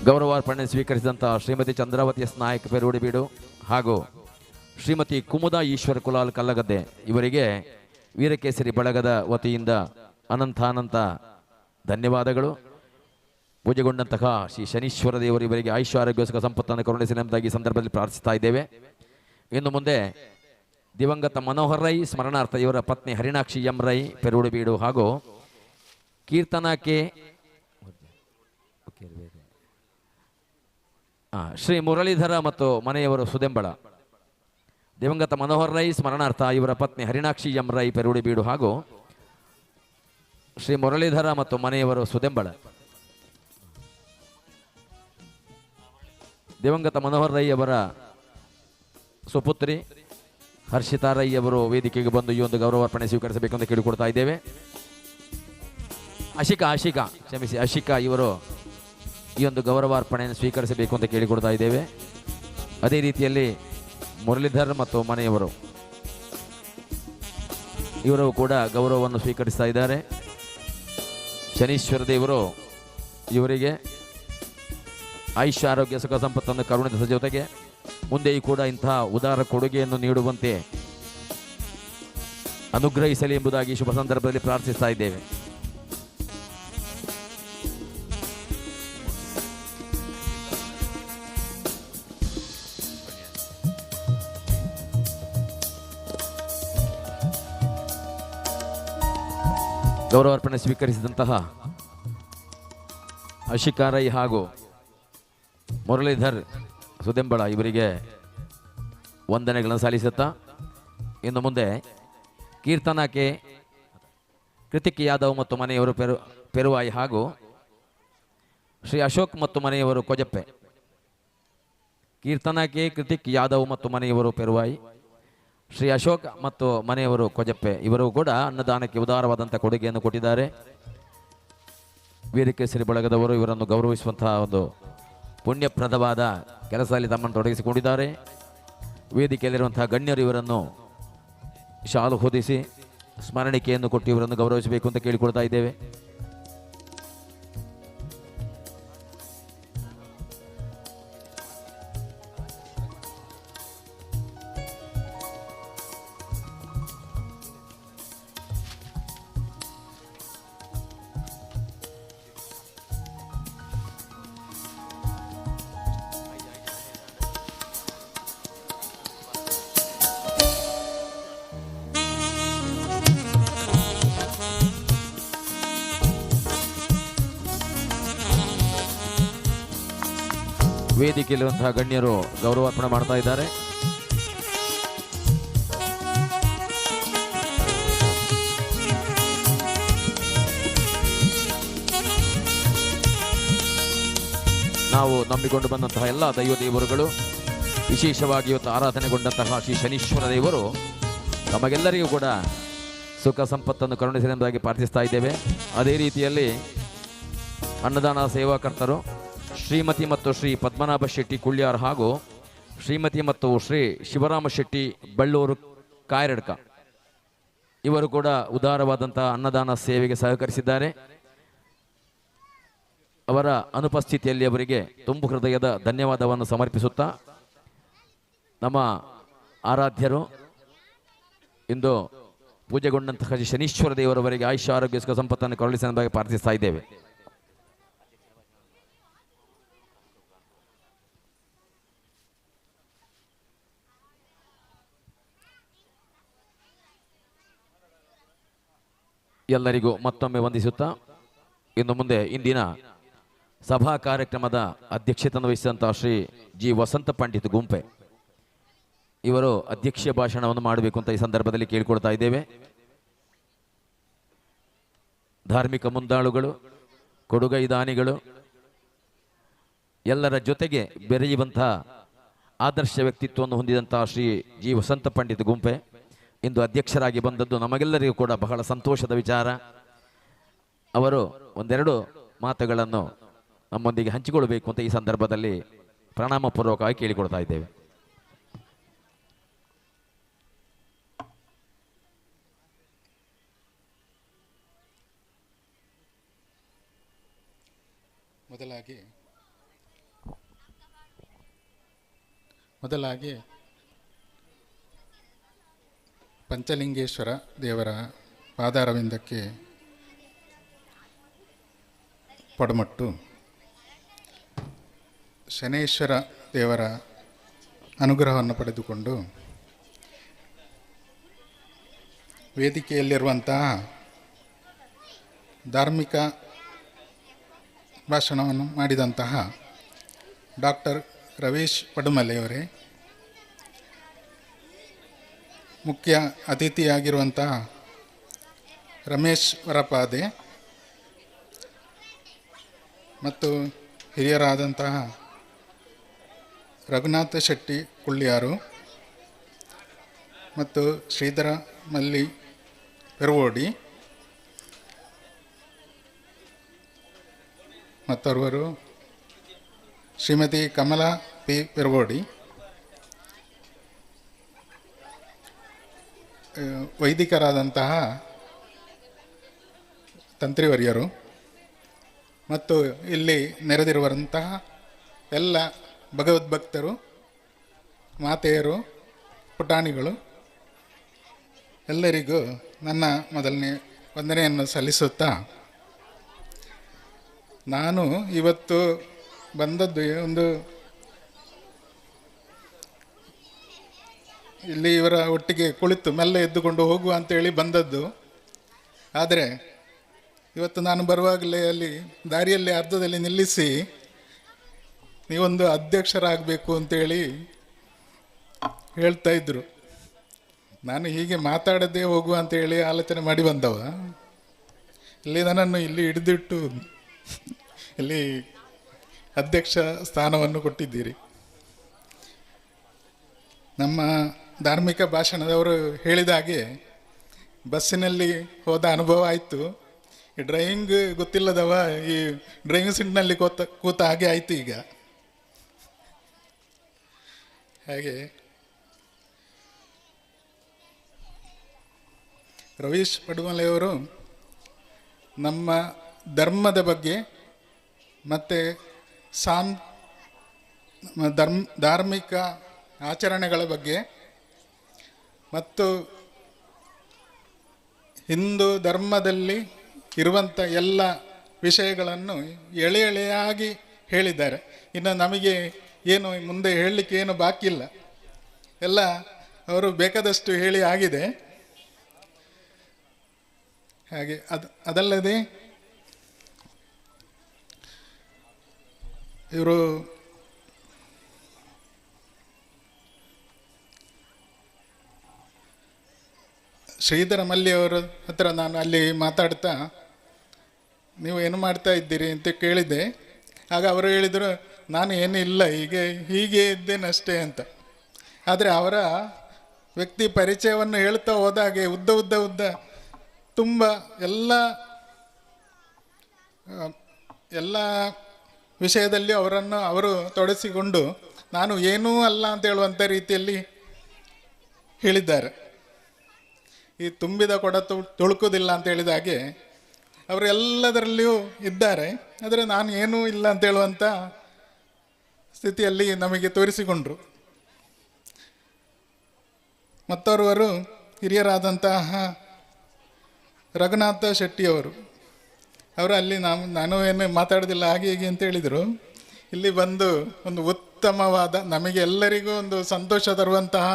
ಗೌರವಾರ್ಪಣೆ ಸ್ವೀಕರಿಸಿದಂಥ ಶ್ರೀಮತಿ ಚಂದ್ರಾವತಿ ಎಸ್ ನಾಯಕ್ ಪೆರುಡಿಬೀಡು ಹಾಗೂ ಶ್ರೀಮತಿ ಕುಮುದಾ ಈಶ್ವರ ಕುಲಾಲ್ ಕಲ್ಲಗದ್ದೆ ಇವರಿಗೆ ವೀರಕೇಸರಿ ಬಳಗದ ವತಿಯಿಂದ ಅನಂತಾನಂತ ಧನ್ಯವಾದಗಳು. ಪೂಜೆಗೊಂಡಂತಹ ಶ್ರೀ ಶನೀಶ್ವರ ದೇವರು ಇವರಿಗೆ ಆಯುಷ್ಯ ಆರೋಗ್ಯ ಸುಖ ಸಂಪತ್ತನ್ನು ಕರುಣಿಸಲಿ ಎಂಬುದಾಗಿ ಈ ಸಂದರ್ಭದಲ್ಲಿ ಪ್ರಾರ್ಥಿಸ್ತಾ ಇದ್ದೇವೆ. ಇನ್ನು ಮುಂದೆ ದಿವಂಗತ ಮನೋಹರ್ ರೈ ಸ್ಮರಣಾರ್ಥ ಇವರ ಪತ್ನಿ ಹರಿಣಾಕ್ಷಿ ಎಂ ರೈ ಪೆರುಡಿಬೀಡು ಹಾಗೂ ಕೀರ್ತನಾ ಕೆ ಶ್ರೀ ಮುರಳೀಧರ ಮತ್ತು ಮನೆಯವರು ಸುದೆಂಬಳ. ದಿವಂಗತ ಮನೋಹರ್ ರೈ ಸ್ಮರಣಾರ್ಥ ಇವರ ಪತ್ನಿ ಹರಿಣಾಕ್ಷಿ ಎಂ ರೈ ಪೆರುಡಿಬೀಡು ಹಾಗೂ ಶ್ರೀ ಮುರಳೀಧರ ಮತ್ತು ಮನೆಯವರು ಸುದೆಂಬಳ. ದಿವಂಗತ ಮನೋಹರ್ ರೈ ಅವರ ಸುಪುತ್ರಿ ಹರ್ಷಿತಾ ರೈ ಅವರು ವೇದಿಕೆಗೆ ಬಂದು ಈ ಒಂದು ಗೌರವಾರ್ಪಣೆ ಸ್ವೀಕರಿಸಬೇಕು ಅಂತ ಕೇಳಿಕೊಡ್ತಾ ಇದ್ದೇವೆ. ಅಶಿಕಾ ಅಶಿಕಾ ಕ್ಷಮಿಸಿ ಅಶಿಕಾ ಇವರು ಈ ಒಂದು ಗೌರವಾರ್ಪಣೆಯನ್ನು ಸ್ವೀಕರಿಸಬೇಕು ಅಂತ ಕೇಳಿಕೊಡ್ತಾ ಇದ್ದೇವೆ. ಅದೇ ರೀತಿಯಲ್ಲಿ ಮುರಳೀಧರ್ ಮತ್ತು ಮನೆಯವರು ಇವರು ಕೂಡ ಗೌರವವನ್ನು ಸ್ವೀಕರಿಸ್ತಾ ಇದ್ದಾರೆ. ಶನೀಶ್ವರ ದೇವರು ಇವರಿಗೆ ಆಯುಷ್ಯ ಆರೋಗ್ಯ ಸುಖ ಸಂಪತ್ತನ್ನು ಕರುಣಿಸಿದ ಜೊತೆಗೆ ಮುಂದೆಯೂ ಕೂಡ ಇಂತಹ ಉದಾರ ಕೊಡುಗೆಯನ್ನು ನೀಡುವಂತೆ ಅನುಗ್ರಹಿಸಲಿ ಎಂಬುದಾಗಿ ಶುಭ ಸಂದರ್ಭದಲ್ಲಿ ಪ್ರಾರ್ಥಿಸ್ತಾ ಇದ್ದೇವೆ. ಗೌರವಾರ್ಪಣೆ ಸ್ವೀಕರಿಸಿದಂತಹ ಅಶಿಕಾ ರೈ ಹಾಗೂ ಮುರಳೀಧರ್ ಸುದೆಂಬಳ ಇವರಿಗೆ ವಂದನೆಗಳನ್ನು ಸಲ್ಲಿಸುತ್ತಾ ಇನ್ನು ಮುಂದೆ ಕೀರ್ತನಾ ಕೆ ಕೃತಿಕ್ ಯಾದವ್ ಮತ್ತು ಮನೆಯವರು ಪೆರುವಾಯಿ ಹಾಗೂ ಶ್ರೀ ಅಶೋಕ್ ಮತ್ತು ಮನೆಯವರು ಕೊಜಪ್ಪೆ. ಕೀರ್ತನಾ ಕೆ ಕೃತಿಕ್ ಯಾದವ್ ಮತ್ತು ಮನೆಯವರು ಪೆರುವಾಯಿ, ಶ್ರೀ ಅಶೋಕ್ ಮತ್ತು ಮನೆಯವರು ಕೊಜಪ್ಪೆ ಇವರು ಕೂಡ ಅನ್ನದಾನಕ್ಕೆ ಉದಾರವಾದಂಥ ಕೊಡುಗೆಯನ್ನು ಕೊಟ್ಟಿದ್ದಾರೆ. ವೀರಕೇಸರಿ ಬಳಗದವರು ಇವರನ್ನು ಗೌರವಿಸುವಂತಹ ಒಂದು ಪುಣ್ಯಪ್ರದವಾದ ಕೆಲಸದಲ್ಲಿ ತಮ್ಮನ್ನು ತೊಡಗಿಸಿಕೊಂಡಿದ್ದಾರೆ. ವೇದಿಕೆಯಲ್ಲಿರುವಂತಹ ಗಣ್ಯರು ಇವರನ್ನು ಶಾಲು ಹೊದಿಸಿ ಸ್ಮರಣಿಕೆಯನ್ನು ಕೊಟ್ಟು ಇವರನ್ನು ಗೌರವಿಸಬೇಕು ಅಂತ ಕೇಳಿಕೊಳ್ತಾ ಇದ್ದೇವೆ. ವೇದಿಕೆಯಲ್ಲಿರುವಂತಹ ಗಣ್ಯರು ಗೌರವಾರ್ಪಣೆ ಮಾಡ್ತಾ ಇದ್ದಾರೆ. ನಾವು ನಂಬಿಕೊಂಡು ಬಂದಂತಹ ಎಲ್ಲ ದೈವ ದೇವರುಗಳು, ವಿಶೇಷವಾಗಿ ಇವತ್ತು ಆರಾಧನೆಗೊಂಡಂತಹ ಶ್ರೀ ಶನೀಶ್ವರ ದೇವರು ತಮಗೆಲ್ಲರಿಗೂ ಕೂಡ ಸುಖ ಸಂಪತ್ತನ್ನು ಕರುಣಿಸಲೆಂಬುದಾಗಿ ಪ್ರಾರ್ಥಿಸ್ತಾ ಇದ್ದೇವೆ. ಅದೇ ರೀತಿಯಲ್ಲಿ ಅನ್ನದಾನ ಸೇವಾಕರ್ತರು ಶ್ರೀಮತಿ ಮತ್ತು ಶ್ರೀ ಪದ್ಮನಾಭ ಶೆಟ್ಟಿ ಕುಳ್ಯಾರ್ ಹಾಗೂ ಶ್ರೀಮತಿ ಮತ್ತು ಶ್ರೀ ಶಿವರಾಮ ಶೆಟ್ಟಿ ಬಳ್ಳೂರು ಕಾಯರಡ್ಕ ಇವರು ಕೂಡ ಉದಾರವಾದಂಥ ಅನ್ನದಾನ ಸೇವೆಗೆ ಸಹಕರಿಸಿದ್ದಾರೆ. ಅವರ ಅನುಪಸ್ಥಿತಿಯಲ್ಲಿ ಅವರಿಗೆ ತುಂಬು ಹೃದಯದ ಧನ್ಯವಾದವನ್ನು ಸಮರ್ಪಿಸುತ್ತಾ ನಮ್ಮ ಆರಾಧ್ಯರು ಇಂದು ಪೂಜೆಗೊಂಡಂತಹ ಶ್ರೀ ಶನೀಶ್ವರ ದೇವರವರಿಗೆ ಆಯುಷ್ಯ ಆರೋಗ್ಯ ಸುಖ ಸಂಪತ್ತನ್ನು ಕರುಣಿಸಲೆಂಬುದಾಗಿ ಪ್ರಾರ್ಥಿಸ್ತಾ ಇದ್ದೇವೆ. ಎಲ್ಲರಿಗೂ ಮತ್ತೊಮ್ಮೆ ವಂದಿಸುತ್ತಾ ಇನ್ನು ಮುಂದೆ ಇಂದಿನ ಸಭಾ ಕಾರ್ಯಕ್ರಮದ ಅಧ್ಯಕ್ಷತೆಯನ್ನು ವಹಿಸಿದಂತಹ ಶ್ರೀ ಜಿ ವಸಂತ ಪಂಡಿತ್ ಗುಂಪೆ ಇವರು ಅಧ್ಯಕ್ಷೀಯ ಭಾಷಣವನ್ನು ಮಾಡಬೇಕು ಅಂತ ಈ ಸಂದರ್ಭದಲ್ಲಿ ಕೇಳಿಕೊಳ್ತಾ ಇದ್ದೇವೆ. ಧಾರ್ಮಿಕ ಮುಂದಾಳುಗಳು, ಕೊಡುಗೈ ದಾನಿಗಳು ಎಲ್ಲರ ಜೊತೆಗೆ ಬೆರೆಯುವಂತಹ ಆದರ್ಶ ವ್ಯಕ್ತಿತ್ವವನ್ನು ಹೊಂದಿದಂತಹ ಶ್ರೀ ಜಿ ವಸಂತ ಪಂಡಿತ್ ಗುಂಪೆ ಇಂದು ಅಧ್ಯಕ್ಷರಾಗಿ ಬಂದದ್ದು ನಮಗೆಲ್ಲರಿಗೂ ಕೂಡ ಬಹಳ ಸಂತೋಷದ ವಿಚಾರ. ಅವರು ಒಂದೆರಡು ಮಾತುಗಳನ್ನು ನಮ್ಮೊಂದಿಗೆ ಹಂಚಿಕೊಳ್ಳಬೇಕು ಅಂತ ಈ ಸಂದರ್ಭದಲ್ಲಿ ಪ್ರಣಾಮಪೂರ್ವಕವಾಗಿ ಕೇಳಿಕೊಳ್ತಾ ಇದ್ದೇವೆ. ಮೊದಲಾಗಿ ಮೊದಲಾಗಿ ಪಂಚಲಿಂಗೇಶ್ವರ ದೇವರ ಪಾದಾರವಿಂದಕ್ಕೆ ಪಡಮಟ್ಟು ಶನೇಶ್ವರ ದೇವರ ಅನುಗ್ರಹವನ್ನು ಪಡೆದುಕೊಂಡು ವೇದಿಕೆಯಲ್ಲಿರುವಂತಹ ಧಾರ್ಮಿಕ ಭಾಷಣವನ್ನು ಮಾಡಿದಂತಹ ಡಾಕ್ಟರ್ ರವೀಶ್ ಪಡುಮಲೆಯವರೇ, ಮುಖ್ಯ ಅತಿಥಿಯಾಗಿರುವಂತಹ ರಮೇಶ್ ವರಪಾದೆ ಮತ್ತು ಹಿರಿಯರಾದಂತಹ ರಘುನಾಥ ಶೆಟ್ಟಿ ಕುಳ್ಳಿಯಾರು ಮತ್ತು ಶ್ರೀಧರ ಮಲ್ಲಿ ಪೆರುವೋಡಿ ಮತ್ತೋರ್ವರು ಶ್ರೀಮತಿ ಕಮಲಾ ಪಿ ಪೆರುವೋಡಿ, ವೈದಿಕರಾದಂತಹ ತಂತ್ರಿವರ್ಯರು ಮತ್ತು ಇಲ್ಲಿ ನೆರೆದಿರುವಂತಹ ಎಲ್ಲ ಭಗವದ್ಭಕ್ತರು, ಮಾತೆಯರು, ಪುಟಾಣಿಗಳು ಎಲ್ಲರಿಗೂ ನನ್ನ ಮೊದಲನೇ ವಂದನೆಯನ್ನು ಸಲ್ಲಿಸುತ್ತಾ, ನಾನು ಇವತ್ತು ಬಂದದ್ದು ಒಂದು ಇಲ್ಲಿ ಇವರ ಒಟ್ಟಿಗೆ ಕುಳಿತು ಮೆಲ್ಲ ಎದ್ದುಕೊಂಡು ಹೋಗುವ ಅಂತೇಳಿ ಬಂದದ್ದು. ಆದರೆ ಇವತ್ತು ನಾನು ಬರುವಾಗಲೇ ಅಲ್ಲಿ ದಾರಿಯಲ್ಲಿ ಅರ್ಧದಲ್ಲಿ ನಿಲ್ಲಿಸಿ ನೀವೊಂದು ಅಧ್ಯಕ್ಷರಾಗಬೇಕು ಅಂತೇಳಿ ಹೇಳ್ತಾ ಇದ್ದರು. ನಾನು ಹೀಗೆ ಮಾತಾಡದೇ ಹೋಗುವ ಅಂತೇಳಿ ಆಲೋಚನೆ ಮಾಡಿ ಬಂದವ. ಇಲ್ಲಿ ನನ್ನನ್ನು ಇಲ್ಲಿ ಹಿಡಿದಿಟ್ಟು ಇಲ್ಲಿ ಅಧ್ಯಕ್ಷ ಸ್ಥಾನವನ್ನು ಕೊಟ್ಟಿದ್ದೀರಿ. ನಮ್ಮ ಧಾರ್ಮಿಕ ಭಾಷಣದವರು ಹೇಳಿದ ಹಾಗೆ ಬಸ್ಸಿನಲ್ಲಿ ಹೋದ ಅನುಭವ ಆಯಿತು. ಈ ಡ್ರೈವಿಂಗ್ ಗೊತ್ತಿಲ್ಲದವ ಈ ಡ್ರೈವಿಂಗ್ ಸೀಟ್ನಲ್ಲಿ ಕೂತ ಹಾಗೆ ಆಯಿತು ಈಗ. ಹಾಗೆ ರವೀಶ್ ಪಡುಮಲೆಯವರು ನಮ್ಮ ಧರ್ಮದ ಬಗ್ಗೆ ಮತ್ತು ಧಾರ್ಮಿಕ ಆಚರಣೆಗಳ ಬಗ್ಗೆ ಮತ್ತು ಹಿಂದೂ ಧರ್ಮದಲ್ಲಿ ಇರುವಂಥ ಎಲ್ಲ ವಿಷಯಗಳನ್ನು ಎಳೆ ಎಳೆಯಾಗಿ ಹೇಳಿದ್ದಾರೆ. ಇನ್ನು ನಮಗೆ ಏನು ಮುಂದೆ ಹೇಳಲಿಕ್ಕೆ ಏನು ಬಾಕಿ ಇಲ್ಲ, ಎಲ್ಲ ಅವರು ಬೇಕಾದಷ್ಟು ಹೇಳಿ ಆಗಿದೆ. ಹಾಗೆ ಅದಲ್ಲದೆ ಇವರು ಶ್ರೀಧರ ಮಲ್ಲಿಯವರ ಹತ್ರ ನಾನು ಅಲ್ಲಿ ಮಾತಾಡ್ತಾ ನೀವು ಏನು ಮಾಡ್ತಾ ಇದ್ದೀರಿ ಅಂತ ಕೇಳಿದೆ. ಆಗ ಅವರು ಹೇಳಿದರು, ನಾನು ಏನಿಲ್ಲ, ಹೀಗೆ ಹೀಗೆ ಇದ್ದೇನಷ್ಟೇ ಅಂತ. ಆದರೆ ಅವರ ವ್ಯಕ್ತಿ ಪರಿಚಯವನ್ನು ಹೇಳ್ತಾ ಹೋದಾಗೆ ಉದ್ದ ಉದ್ದ ಉದ್ದ ತುಂಬ ಎಲ್ಲ ಎಲ್ಲ ವಿಷಯದಲ್ಲಿ ಅವರನ್ನು ಅವರು ತೊಡಗಿಸಿಕೊಂಡು ನಾನು ಏನೂ ಅಲ್ಲ ಅಂತ ಹೇಳುವಂಥ ರೀತಿಯಲ್ಲಿ ಹೇಳಿದ್ದಾರೆ. ಈ ತುಂಬಿದ ಕೊಡ ತುಳುಕುವುದಿಲ್ಲ ಅಂತ ಹೇಳಿದ ಹಾಗೆ ಅವರು ಎಲ್ಲದರಲ್ಲಿಯೂ ಇದ್ದಾರೆ, ಆದರೆ ನಾನು ಏನೂ ಇಲ್ಲ ಅಂತ ಹೇಳುವಂಥ ಸ್ಥಿತಿಯಲ್ಲಿ ನಮಗೆ ತೋರಿಸಿಕೊಂಡರು. ಮತ್ತೋರ್ವರು ಹಿರಿಯರಾದಂತಹ ರಘುನಾಥ ಶೆಟ್ಟಿಯವರು, ಅವರು ಅಲ್ಲಿ ನಾನು ಏನು ಮಾತಾಡೋದಿಲ್ಲ ಹಾಗೆ ಹೀಗೆ ಅಂತ ಹೇಳಿದರು. ಇಲ್ಲಿ ಬಂದು ಒಂದು ಉತ್ತಮವಾದ ನಮಗೆ ಎಲ್ಲರಿಗೂ ಒಂದು ಸಂತೋಷ ತರುವಂತಹ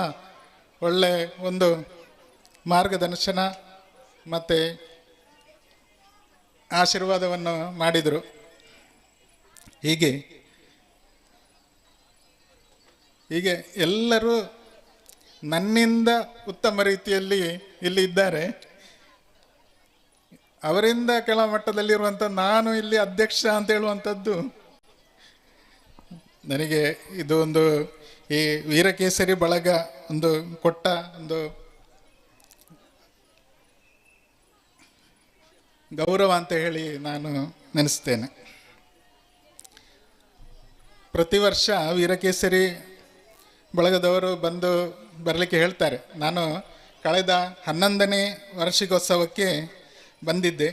ಒಳ್ಳೆಯ ಒಂದು ಮಾರ್ಗದರ್ಶನ ಮತ್ತು ಆಶೀರ್ವಾದವನ್ನು ಮಾಡಿದರು. ಹೀಗೆ ಹೀಗೆ ಎಲ್ಲರೂ ನನ್ನಿಂದ ಉತ್ತಮ ರೀತಿಯಲ್ಲಿ ಇಲ್ಲಿ ಇದ್ದಾರೆ. ಅವರಿಂದ ಕೆಳಮಟ್ಟದಲ್ಲಿರುವಂಥ ನಾನು ಇಲ್ಲಿ ಅಧ್ಯಕ್ಷ ಅಂತ ಹೇಳುವಂಥದ್ದು ನನಗೆ ಇದು ಒಂದು ಈ ವೀರಕೇಸರಿ ಬಳಗ ಒಂದು ಕೊಟ್ಟ ಒಂದು ಗೌರವ ಅಂತ ಹೇಳಿ ನಾನು ನೆನೆಸ್ತೇನೆ. ಪ್ರತಿ ವರ್ಷ ವೀರಕೇಸರಿ ಬಳಗದವರು ಬಂದು ಬರಲಿಕ್ಕೆ ಹೇಳ್ತಾರೆ. ನಾನು ಕಳೆದ 11ನೇ ವಾರ್ಷಿಕೋತ್ಸವಕ್ಕೆ ಬಂದಿದ್ದೆ.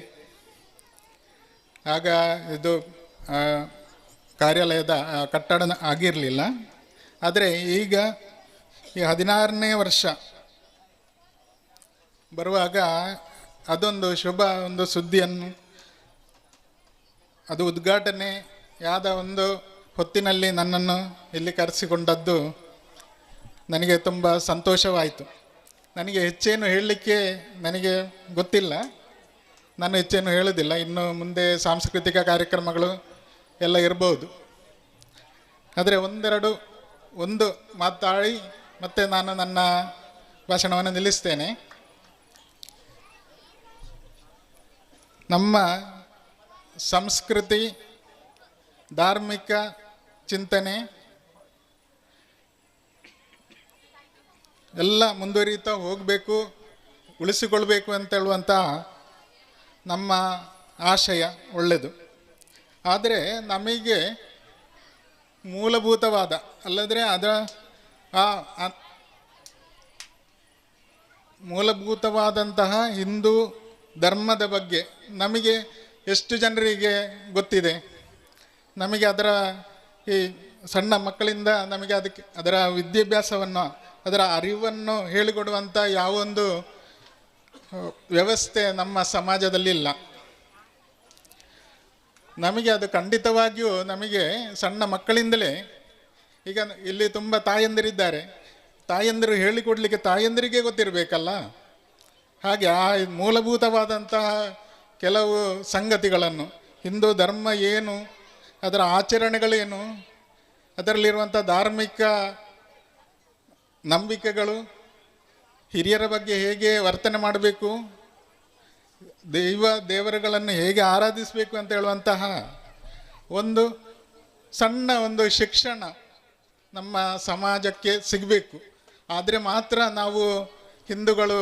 ಆಗ ಇದು ಕಾರ್ಯಾಲಯದ ಕಟ್ಟಡ ಆಗಿರಲಿಲ್ಲ. ಆದರೆ ಈಗ ಈ 16ನೇ ವರ್ಷ ಬರುವಾಗ ಅದೊಂದು ಶುಭ ಒಂದು ಸುದ್ದಿಯನ್ನು, ಅದು ಉದ್ಘಾಟನೆಯಾದ ಒಂದು ಹೊತ್ತಿನಲ್ಲಿ ನನ್ನನ್ನು ಇಲ್ಲಿ ಕರೆಸಿಕೊಂಡದ್ದು ನನಗೆ ತುಂಬ ಸಂತೋಷವಾಯಿತು. ನನಗೆ ಹೆಚ್ಚೇನು ಹೇಳಲಿಕ್ಕೆ ನನಗೆ ಗೊತ್ತಿಲ್ಲ, ನಾನು ಹೆಚ್ಚೇನು ಹೇಳೋದಿಲ್ಲ. ಇನ್ನು ಮುಂದೆ ಸಾಂಸ್ಕೃತಿಕ ಕಾರ್ಯಕ್ರಮಗಳು ಎಲ್ಲ ಇರ್ಬೋದು. ಆದರೆ ಒಂದು ಮಾತಾಡಿ ಮತ್ತು ನಾನು ನನ್ನ ಭಾಷಣವನ್ನು ನಿಲ್ಲಿಸ್ತೇನೆ. ನಮ್ಮ ಸಂಸ್ಕೃತಿ, ಧಾರ್ಮಿಕ ಚಿಂತನೆ ಎಲ್ಲ ಮುಂದುವರಿಯುತ್ತಾ ಹೋಗಬೇಕು, ಉಳಿಸಿಕೊಳ್ಬೇಕು ಅಂತೇಳುವಂಥ ನಮ್ಮ ಆಶಯ ಒಳ್ಳೆಯದು. ಆದರೆ ನಮಗೆ ಮೂಲಭೂತವಾದ ಅಲ್ಲದ್ರೆ ಅದರ ಆ ಮೂಲಭೂತವಾದಂತಹ ಹಿಂದೂ ಧರ್ಮದ ಬಗ್ಗೆ ನಮಗೆ ಎಷ್ಟು ಜನರಿಗೆ ಗೊತ್ತಿದೆ? ನಮಗೆ ಅದರ ಈ ಸಣ್ಣ ಮಕ್ಕಳಿಂದ ನಮಗೆ ಅದಕ್ಕೆ ಅದರ ವಿದ್ಯಾಭ್ಯಾಸವನ್ನು, ಅದರ ಅರಿವನ್ನು ಹೇಳಿಕೊಡುವಂಥ ಯಾವೊಂದು ವ್ಯವಸ್ಥೆ ನಮ್ಮ ಸಮಾಜದಲ್ಲಿ ಇಲ್ಲ. ನಮಗೆ ಅದು ಖಂಡಿತವಾಗಿಯೂ ನಮಗೆ ಸಣ್ಣ ಮಕ್ಕಳಿಂದಲೇ, ಈಗ ಇಲ್ಲಿ ತುಂಬ ತಾಯಂದಿರಿದ್ದಾರೆ, ತಾಯಂದಿರು ಹೇಳಿಕೊಡಲಿಕ್ಕೆ ತಾಯಂದಿರಿಗೆ ಗೊತ್ತಿರಬೇಕಲ್ಲ. ಹಾಗೆ ಆ ಮೂಲಭೂತವಾದಂತಹ ಕೆಲವು ಸಂಗತಿಗಳನ್ನು, ಹಿಂದೂ ಧರ್ಮ ಏನು, ಅದರ ಆಚರಣೆಗಳೇನು, ಅದರಲ್ಲಿರುವಂಥ ಧಾರ್ಮಿಕ ನಂಬಿಕೆಗಳು, ಹಿರಿಯರ ಬಗ್ಗೆ ಹೇಗೆ ವರ್ತನೆ ಮಾಡಬೇಕು, ದೈವ ದೇವರುಗಳನ್ನು ಹೇಗೆ ಆರಾಧಿಸಬೇಕು ಅಂತ ಹೇಳುವಂತಹ ಒಂದು ಸಣ್ಣ ಒಂದು ಶಿಕ್ಷಣ ನಮ್ಮ ಸಮಾಜಕ್ಕೆ ಸಿಗಬೇಕು. ಆದರೆ ಮಾತ್ರ ನಾವು ಹಿಂದೂಗಳು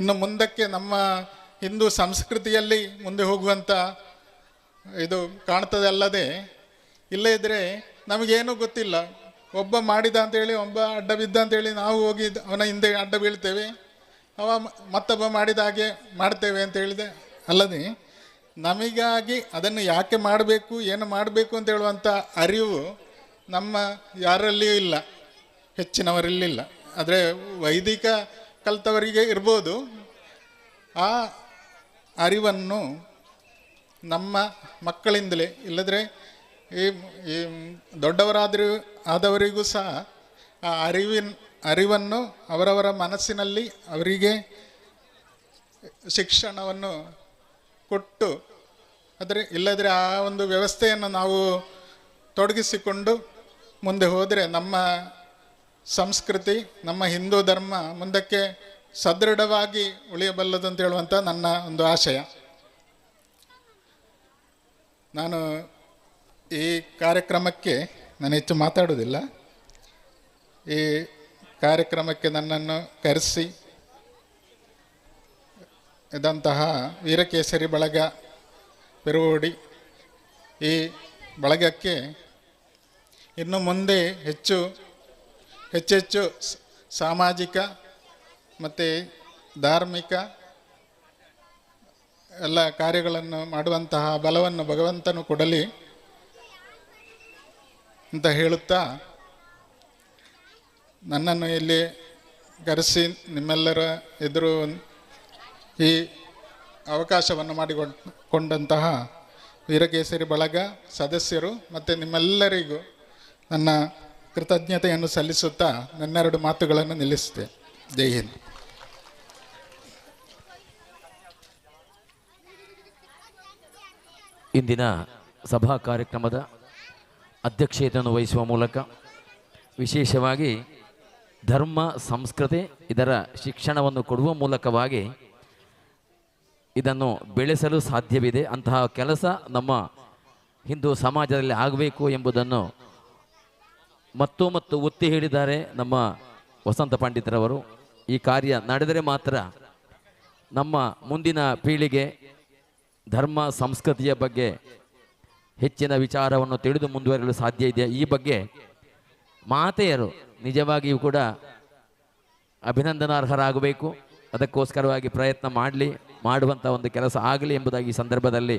ಇನ್ನು ಮುಂದಕ್ಕೆ ನಮ್ಮ ಹಿಂದೂ ಸಂಸ್ಕೃತಿಯಲ್ಲಿ ಮುಂದೆ ಹೋಗುವಂಥ ಇದು ಕಾಣ್ತದೆ. ಅಲ್ಲದೆ ಇಲ್ಲೇ ಇದ್ದರೆ ನಮಗೇನೂ ಗೊತ್ತಿಲ್ಲ. ಒಬ್ಬ ಮಾಡಿದ ಅಂತೇಳಿ, ಒಬ್ಬ ಅಡ್ಡ ಬಿದ್ದ ಅಂತೇಳಿ ನಾವು ಹೋಗಿ ಅವನ ಹಿಂದೆ ಅಡ್ಡ ಬೀಳ್ತೇವೆ, ಅವ ಮತ್ತೊಬ್ಬ ಮಾಡಿದ ಹಾಗೆ ಮಾಡ್ತೇವೆ ಅಂತ ಹೇಳಿದೆ. ಅಲ್ಲದೆ ನಮಗಾಗಿ ಅದನ್ನು ಯಾಕೆ ಮಾಡಬೇಕು, ಏನು ಮಾಡಬೇಕು ಅಂತ ಹೇಳುವಂಥ ಅರಿವು ನಮ್ಮ ಯಾರಲ್ಲಿಯೂ ಇಲ್ಲ, ಹೆಚ್ಚಿನವರಲ್ಲಿಲ್ಲ. ಆದರೆ ವೈದಿಕ ಕಲಿತವರಿಗೆ ಇರ್ಬೋದು. ಆ ಅರಿವನ್ನು ನಮ್ಮ ಮಕ್ಕಳಿಂದಲೇ, ಇಲ್ಲದ್ರೆ ಈ ಈ ದೊಡ್ಡವರಾದರೂ ಆದವರಿಗೂ ಸಹ ಆ ಅರಿವನ್ನು ಅವರವರ ಮನಸ್ಸಿನಲ್ಲಿ ಅವರಿಗೆ ಶಿಕ್ಷಣವನ್ನು ಕೊಟ್ಟು, ಆದರೆ ಇಲ್ಲದ್ರೆ ಆ ಒಂದು ವ್ಯವಸ್ಥೆಯನ್ನು ನಾವು ತೊಡಗಿಸಿಕೊಂಡು ಮುಂದೆ ಹೋದರೆ ನಮ್ಮ ಸಂಸ್ಕೃತಿ, ನಮ್ಮ ಹಿಂದೂ ಧರ್ಮ ಮುಂದಕ್ಕೆ ಸದೃಢವಾಗಿ ಉಳಿಯಬಲ್ಲದು ಅಂತ ಹೇಳುವಂಥ ನನ್ನ ಒಂದು ಆಶಯ. ನಾನು ಈ ಕಾರ್ಯಕ್ರಮಕ್ಕೆ ನಾನು ಹೆಚ್ಚು ಮಾತಾಡೋದಿಲ್ಲ. ಈ ಕಾರ್ಯಕ್ರಮಕ್ಕೆ ನನ್ನನ್ನು ಕರೆಸಿ ಇದ್ದಂತಹ ವೀರಕೇಸರಿ ಬಳಗ ಪೆರುವೋಡಿ ಈ ಬಳಗಕ್ಕೆ ಇನ್ನು ಮುಂದೆ ಹೆಚ್ಚೆಚ್ಚು ಸಾಮಾಜಿಕ ಮತ್ತು ಧಾರ್ಮಿಕ ಎಲ್ಲ ಕಾರ್ಯಗಳನ್ನು ಮಾಡುವಂತಹ ಬಲವನ್ನು ಭಗವಂತನು ಕೊಡಲಿ ಅಂತ ಹೇಳುತ್ತಾ, ನನ್ನನ್ನು ಇಲ್ಲಿ ಕರೆಸಿ ನಿಮ್ಮೆಲ್ಲರ ಎದುರು ಈ ಅವಕಾಶವನ್ನು ಮಾಡಿಕೊಂಡಂತಹ ವೀರಕೇಸರಿ ಬಳಗ ಸದಸ್ಯರು ಮತ್ತು ನಿಮ್ಮೆಲ್ಲರಿಗೂ ನನ್ನ ಕೃತಜ್ಞತೆಯನ್ನು ಸಲ್ಲಿಸುತ್ತಾ ನನ್ನೆರಡು ಮಾತುಗಳನ್ನು ನಿಲ್ಲಿಸುತ್ತೇನೆ. ಜೈ ಹಿಂದ್. ಇಂದಿನ ಸಭಾ ಕಾರ್ಯಕ್ರಮದ ಅಧ್ಯಕ್ಷತೆಯನ್ನು ವಹಿಸುವ ಮೂಲಕ ವಿಶೇಷವಾಗಿ ಧರ್ಮ, ಸಂಸ್ಕೃತಿ ಇದರ ಶಿಕ್ಷಣವನ್ನು ಕೊಡುವ ಮೂಲಕವಾಗಿ ಇದನ್ನು ಬೆಳೆಸಲು ಸಾಧ್ಯವಿದೆ. ಅಂತಹ ಕೆಲಸ ನಮ್ಮ ಹಿಂದೂ ಸಮಾಜದಲ್ಲಿ ಆಗಬೇಕು ಎಂಬುದನ್ನು ಮತ್ತು ಮತ್ತು ಒತ್ತಿ ಹೇಳಿದ್ದಾರೆ ನಮ್ಮ ವಸಂತ ಪಂಡಿತರವರು. ಈ ಕಾರ್ಯ ನಡೆದರೆ ಮಾತ್ರ ನಮ್ಮ ಮುಂದಿನ ಪೀಳಿಗೆ ಧರ್ಮ ಸಂಸ್ಕೃತಿಯ ಬಗ್ಗೆ ಹೆಚ್ಚಿನ ವಿಚಾರವನ್ನು ತಿಳಿದು ಮುಂದುವರಿಯಲು ಸಾಧ್ಯ ಇದೆ. ಈ ಬಗ್ಗೆ ಮಾತೆಯರು ನಿಜವಾಗಿಯೂ ಕೂಡ ಅಭಿನಂದನಾರ್ಹರಾಗಬೇಕು. ಅದಕ್ಕೋಸ್ಕರವಾಗಿ ಪ್ರಯತ್ನ ಮಾಡಲಿ, ಮಾಡುವಂಥ ಒಂದು ಕೆಲಸ ಆಗಲಿ ಎಂಬುದಾಗಿ ಈ ಸಂದರ್ಭದಲ್ಲಿ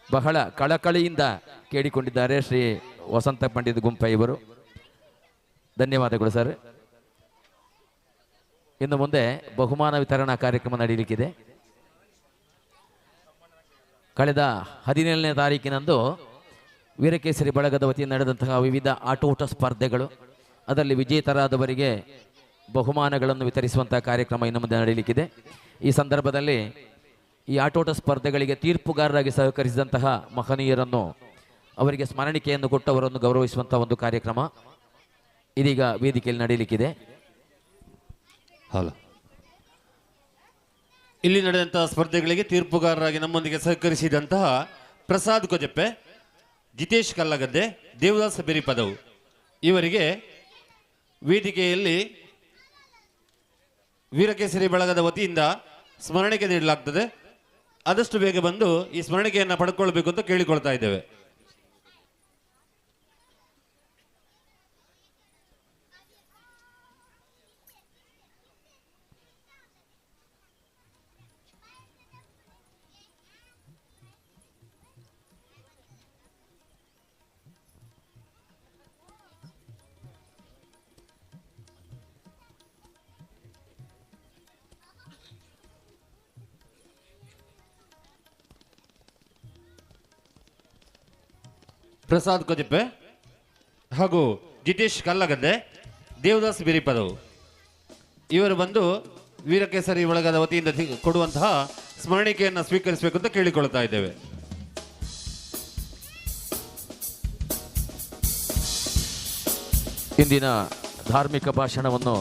ಬಹಳ ಕಳಕಳಿಯಿಂದ ಕೇಳಿಕೊಂಡಿದ್ದಾರೆ ಶ್ರೀ ವಸಂತ ಪಂಡಿತ್ ಗುಂಪೈಯವರು. ಧನ್ಯವಾದಗಳು ಸರ್. ಇನ್ನು ಮುಂದೆ ಬಹುಮಾನ ವಿತರಣಾ ಕಾರ್ಯಕ್ರಮ ನಡೆಯಲಿಕ್ಕಿದೆ. ಕಳೆದ 17ನೇ ತಾರೀಕಿನಂದು ವೀರಕೇಸರಿ ಬಳಗದ ವತಿಯಿಂದ ನಡೆದಂತಹ ವಿವಿಧ ಆಟೋಟ ಸ್ಪರ್ಧೆಗಳು, ಅದರಲ್ಲಿ ವಿಜೇತರಾದವರಿಗೆ ಬಹುಮಾನಗಳನ್ನು ವಿತರಿಸುವಂತಹ ಕಾರ್ಯಕ್ರಮ ಇನ್ನು ಮುಂದೆ ನಡೆಯಲಿಕ್ಕಿದೆ. ಈ ಸಂದರ್ಭದಲ್ಲಿ ಈ ಆಟೋಟ ಸ್ಪರ್ಧೆಗಳಿಗೆ ತೀರ್ಪುಗಾರರಾಗಿ ಸಹಕರಿಸಿದಂತಹ ಮಹನೀಯರನ್ನು, ಅವರಿಗೆ ಸ್ಮರಣಿಕೆಯನ್ನು ಕೊಟ್ಟವರನ್ನು ಗೌರವಿಸುವಂತಹ ಒಂದು ಕಾರ್ಯಕ್ರಮ ಇದೀಗ ವೇದಿಕೆಯಲ್ಲಿ ನಡೆಯಲಿಕ್ಕಿದೆ. ಹಲೋ, ಇಲ್ಲಿ ನಡೆದಂತಹ ಸ್ಪರ್ಧೆಗಳಿಗೆ ತೀರ್ಪುಗಾರರಾಗಿ ನಮ್ಮೊಂದಿಗೆ ಸಹಕರಿಸಿದಂತಹ ಪ್ರಸಾದ್ ಕೊಜೆಪ್ಪೆ, ಜಿತೇಶ್ ಕಲ್ಲಗದ್ದೆ, ದೇವದಾಸ ಬೆರಿಪದವು ಇವರಿಗೆ ವೇದಿಕೆಯಲ್ಲಿ ವೀರಕೇಸರಿ ಬಳಗದ ವತಿಯಿಂದ ಸ್ಮರಣಿಕೆ ನೀಡಲಾಗ್ತದೆ. ಆದಷ್ಟು ಬೇಗ ಬಂದು ಈ ಸ್ಮರಣಿಕೆಯನ್ನು ಪಡ್ಕೊಳ್ಬೇಕು ಅಂತ ಕೇಳಿಕೊಳ್ತಾ ಇದ್ದೇವೆ. ಪ್ರಸಾದ್ ಕೊಜೆಪ್ಪೆ ಹಾಗೂ ಜಿತೇಶ್ ಕಲ್ಲಗದ್ದೆ, ದೇವದಾಸ್ ಬಿರಿಪದವು ಇವರು ಬಂದು ವೀರಕೇಸರಿ ಬಳಗದ ವತಿಯಿಂದ ಕೊಡುವಂತಹ ಸ್ಮರಣಿಕೆಯನ್ನು ಸ್ವೀಕರಿಸಬೇಕು ಅಂತ ಕೇಳಿಕೊಳ್ತಾ ಇದ್ದೇವೆ. ಇಂದಿನ ಧಾರ್ಮಿಕ ಭಾಷಣವನ್ನು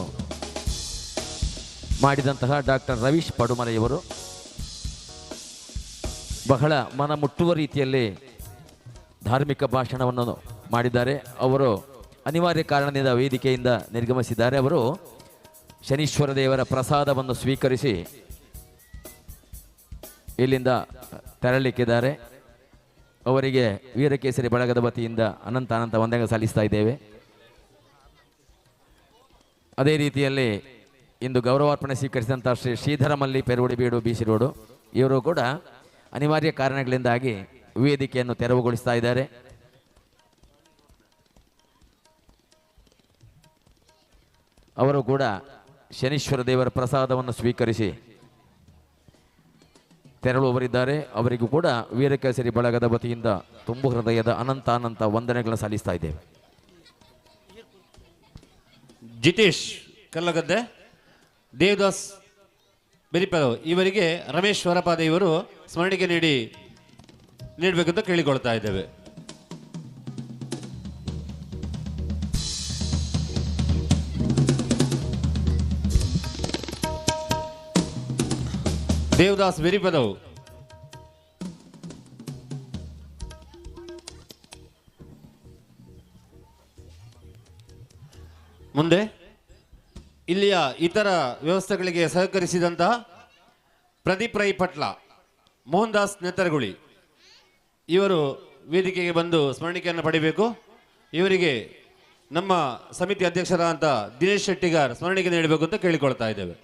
ಮಾಡಿದಂತಹ ಡಾಕ್ಟರ್ ರವೀಶ್ ಪಡುಮಲೆಯವರು ಬಹಳ ಮನ ಮುಟ್ಟುವ ರೀತಿಯಲ್ಲಿ ಧಾರ್ಮಿಕ ಭಾಷಣವನ್ನು ಮಾಡಿದ್ದಾರೆ. ಅವರು ಅನಿವಾರ್ಯ ಕಾರಣದಿಂದ ವೇದಿಕೆಯಿಂದ ನಿರ್ಗಮಿಸಿದ್ದಾರೆ. ಅವರು ಶನೀಶ್ವರ ದೇವರ ಪ್ರಸಾದವನ್ನು ಸ್ವೀಕರಿಸಿ ಇಲ್ಲಿಂದ ತೆರಳಲಿಕ್ಕಿದ್ದಾರೆ. ಅವರಿಗೆ ವೀರಕೇಸರಿ ಬಳಗದ ವತಿಯಿಂದ ಅನಂತ ಅನಂತ ವಂದನೆ ಸಲ್ಲಿಸ್ತಾ ಇದ್ದೇವೆ. ಅದೇ ರೀತಿಯಲ್ಲಿ ಇಂದು ಗೌರವಾರ್ಪಣೆ ಸ್ವೀಕರಿಸಿದಂಥ ಶ್ರೀ ಶ್ರೀಧರ ಮಲ್ಲಿ ಪೆರುಡಿಬೀಡು ಬಿ.ಸಿ. ರೋಡು ಇವರು ಕೂಡ ಅನಿವಾರ್ಯ ಕಾರಣಗಳಿಂದಾಗಿ ವೇದಿಕೆಯನ್ನು ತೆರವುಗೊಳಿಸ್ತಾ ಇದ್ದಾರೆ. ಅವರು ಕೂಡ ಶನೀಶ್ವರ ದೇವರ ಪ್ರಸಾದವನ್ನು ಸ್ವೀಕರಿಸಿ ತೆರಳುವವರಿದ್ದಾರೆ. ಅವರಿಗೂ ಕೂಡ ವೀರಕೇಸರಿ ಬಳಗದ ವತಿಯಿಂದ ತುಂಬು ಹೃದಯದ ಅನಂತ ಅನಂತ ವಂದನೆಗಳನ್ನು ಸಲ್ಲಿಸ್ತಾ ಇದ್ದೇವೆ. ಜಿತೇಶ್ ಕಲ್ಲಗದ್ದೆ, ದೇವದಾಸ್ ಬೆರಿಪದವ್ ಇವರಿಗೆ ರಮೇಶ್ ವರಪಾದ ಇವರು ಸ್ಮರಣಿಕೆ ನೀಡಬೇಕಂತ ಕೇಳಿಕೊಳ್ತಾ ಇದ್ದೇವೆ. ದೇವದಾಸ್ ಬೆರಿಪದವು ಮುಂದೆ ಇಲ್ಲಿಯ ಇತರ ವ್ಯವಸ್ಥೆಗಳಿಗೆ ಸಹಕರಿಸಿದಂತಹ ಪ್ರದೀಪ್ ರೈ ಪಟ್ಲ, ಮೋಹನ್ ದಾಸ್ ನೆತ್ತರಗುಳಿ ಇವರು ವೇದಿಕೆಗೆ ಬಂದು ಸ್ಮರಣಿಕೆಯನ್ನು ಪಡೆಯಬೇಕು. ಇವರಿಗೆ ನಮ್ಮ ಸಮಿತಿ ಅಧ್ಯಕ್ಷರಾದಂಥ ದಿನೇಶ್ ಶೆಟ್ಟಿಗಾರ್ ಸ್ಮರಣಿಕೆ ನೀಡಬೇಕು ಅಂತ ಕೇಳಿಕೊಳ್ತಾ ಇದ್ದೇವೆ.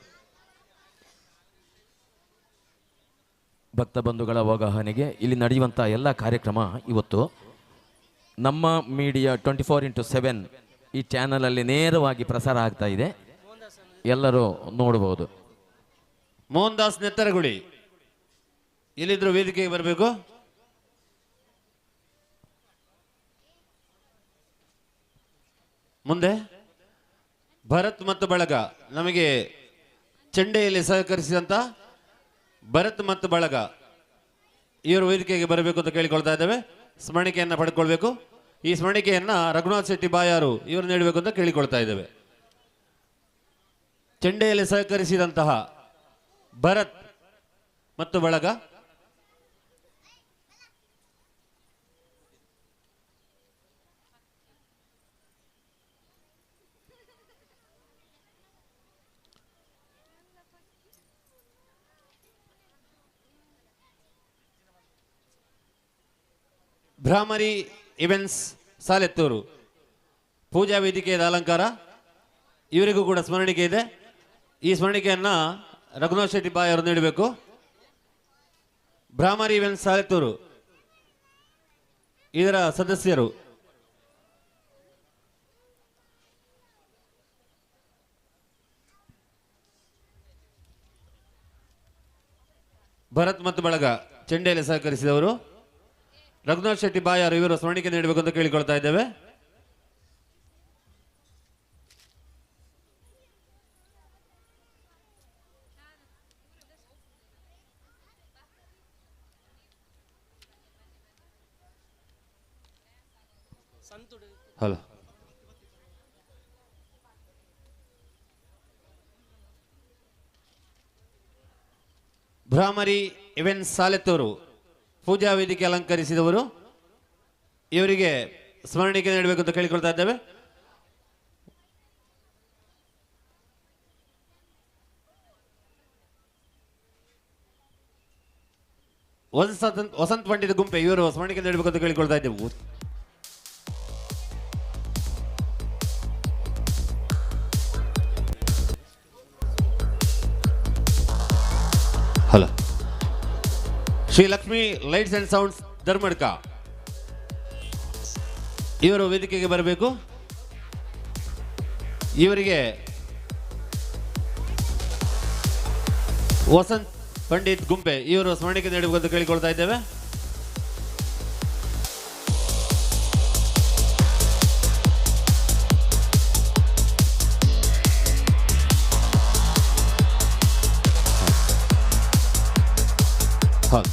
ಭಕ್ತ ಬಂಧುಗಳ ಅವಗಾಹನೆಗೆ ಇಲ್ಲಿ ನಡೆಯುವಂಥ ಎಲ್ಲ ಕಾರ್ಯಕ್ರಮ ಇವತ್ತು ನಮ್ಮ ಮೀಡಿಯಾ 24x7 ಈ ಚಾನಲಲ್ಲಿ ನೇರವಾಗಿ ಪ್ರಸಾರ ಆಗ್ತಾ ಇದೆ, ಎಲ್ಲರೂ ನೋಡಬಹುದು. ಮೋಹನ್ ದಾಸ್ ನೆತ್ತರಗುಳಿ ಎಲ್ಲಿದ್ರು ವೇದಿಕೆಗೆ ಬರಬೇಕು. ಮುಂದೆ ಭರತ್ ಮತ್ತು ಬಳಗ, ನಮಗೆ ಚೆಂಡೆಯಲ್ಲಿ ಸಹಕರಿಸಿದಂಥ ಭರತ್ ಮತ್ತು ಬಳಗ ಇವರು ವೇದಿಕೆಗೆ ಬರಬೇಕು ಅಂತ ಕೇಳಿಕೊಳ್ತಾ ಇದ್ದೇವೆ. ಸ್ಮರಣಿಕೆಯನ್ನು ಪಡ್ಕೊಳ್ಬೇಕು. ಈ ಸ್ಮರಣಿಕೆಯನ್ನು ರಘುನಾಥ್ ಶೆಟ್ಟಿ ಬಾಯಾರು ಇವರು ನೀಡಬೇಕು ಅಂತ ಕೇಳಿಕೊಳ್ತಾ ಇದ್ದೇವೆ. ಚೆಂಡೆಯಲ್ಲಿ ಸಹಕರಿಸಿದಂತಹ ಭರತ್ ಮತ್ತು ಬಳಗ. ಭ್ರಾಮರಿ ಇವೆಂಟ್ಸ್ ಸಾಲೆತ್ತೂರು ಪೂಜಾ ವೇದಿಕೆಯ ಅಲಂಕಾರ ಇವರಿಗೂ ಕೂಡ ಸ್ಮರಣಿಕೆ ಇದೆ. ಈ ಸ್ಮರಣಿಕೆಯನ್ನು ರಘುನಾಥ್ ಶೆಟ್ಟಿ ಬಾಯ್ ಅವರು ನೀಡಬೇಕು. ಭ್ರಾಮರಿ ಇವೆಂಟ್ಸ್ ಸಾಲೆತ್ತೂರು ಇದರ ಸದಸ್ಯರು. ಭರತ್ ಮತ್ತು ಬಳಗ ಚೆಂಡೆಯಲ್ಲಿ ಸಹಕರಿಸಿದವರು ರಘುನಾಥ್ ಶೆಟ್ಟಿ ಬಾಯಾರು ಇವರು ಸ್ಮರಣಿಕೆ ನೀಡಬೇಕು ಅಂತ ಕೇಳಿಕೊಳ್ತಾ ಇದ್ದೇವೆ. ಹಲೋ, ಭ್ರಾಮರಿ ಇವೆನ್ ಸಾಲೆತ್ತೂರು ಪೂಜಾ ವೇದಿಕೆ ಅಲಂಕರಿಸಿದವರು ಇವರಿಗೆ ಸ್ಮರಣಿಕೆ ನೀಡಬೇಕು ಅಂತ ಕೇಳಿಕೊಳ್ತಾ ಇದ್ದೇವೆ. ವಸಂತ ಪಂಡಿತ ಗುಂಪೆ ಇವರು ಸ್ಮರಣಿಕೆ ನೀಡಬೇಕು ಅಂತ ಕೇಳಿಕೊಳ್ತಾ ಇದ್ದೇವೆ. Hello, Shri Lakshmi lights and sounds Dharmadka ಇವರು ವೇದಿಕೆಗೆ ಬರಬೇಕು. ಇವರಿಗೆ ವಸಂತ್ ಪಂಡಿತ್ ಗುಂಪೆ ಇವರು ಸ್ಮರಣಿಕೆ ನೀಡಬೇಕು ಅಂತ ಕೇಳಿಕೊಳ್ತಾ ಇದ್ದೇವೆ. ಹೌದು,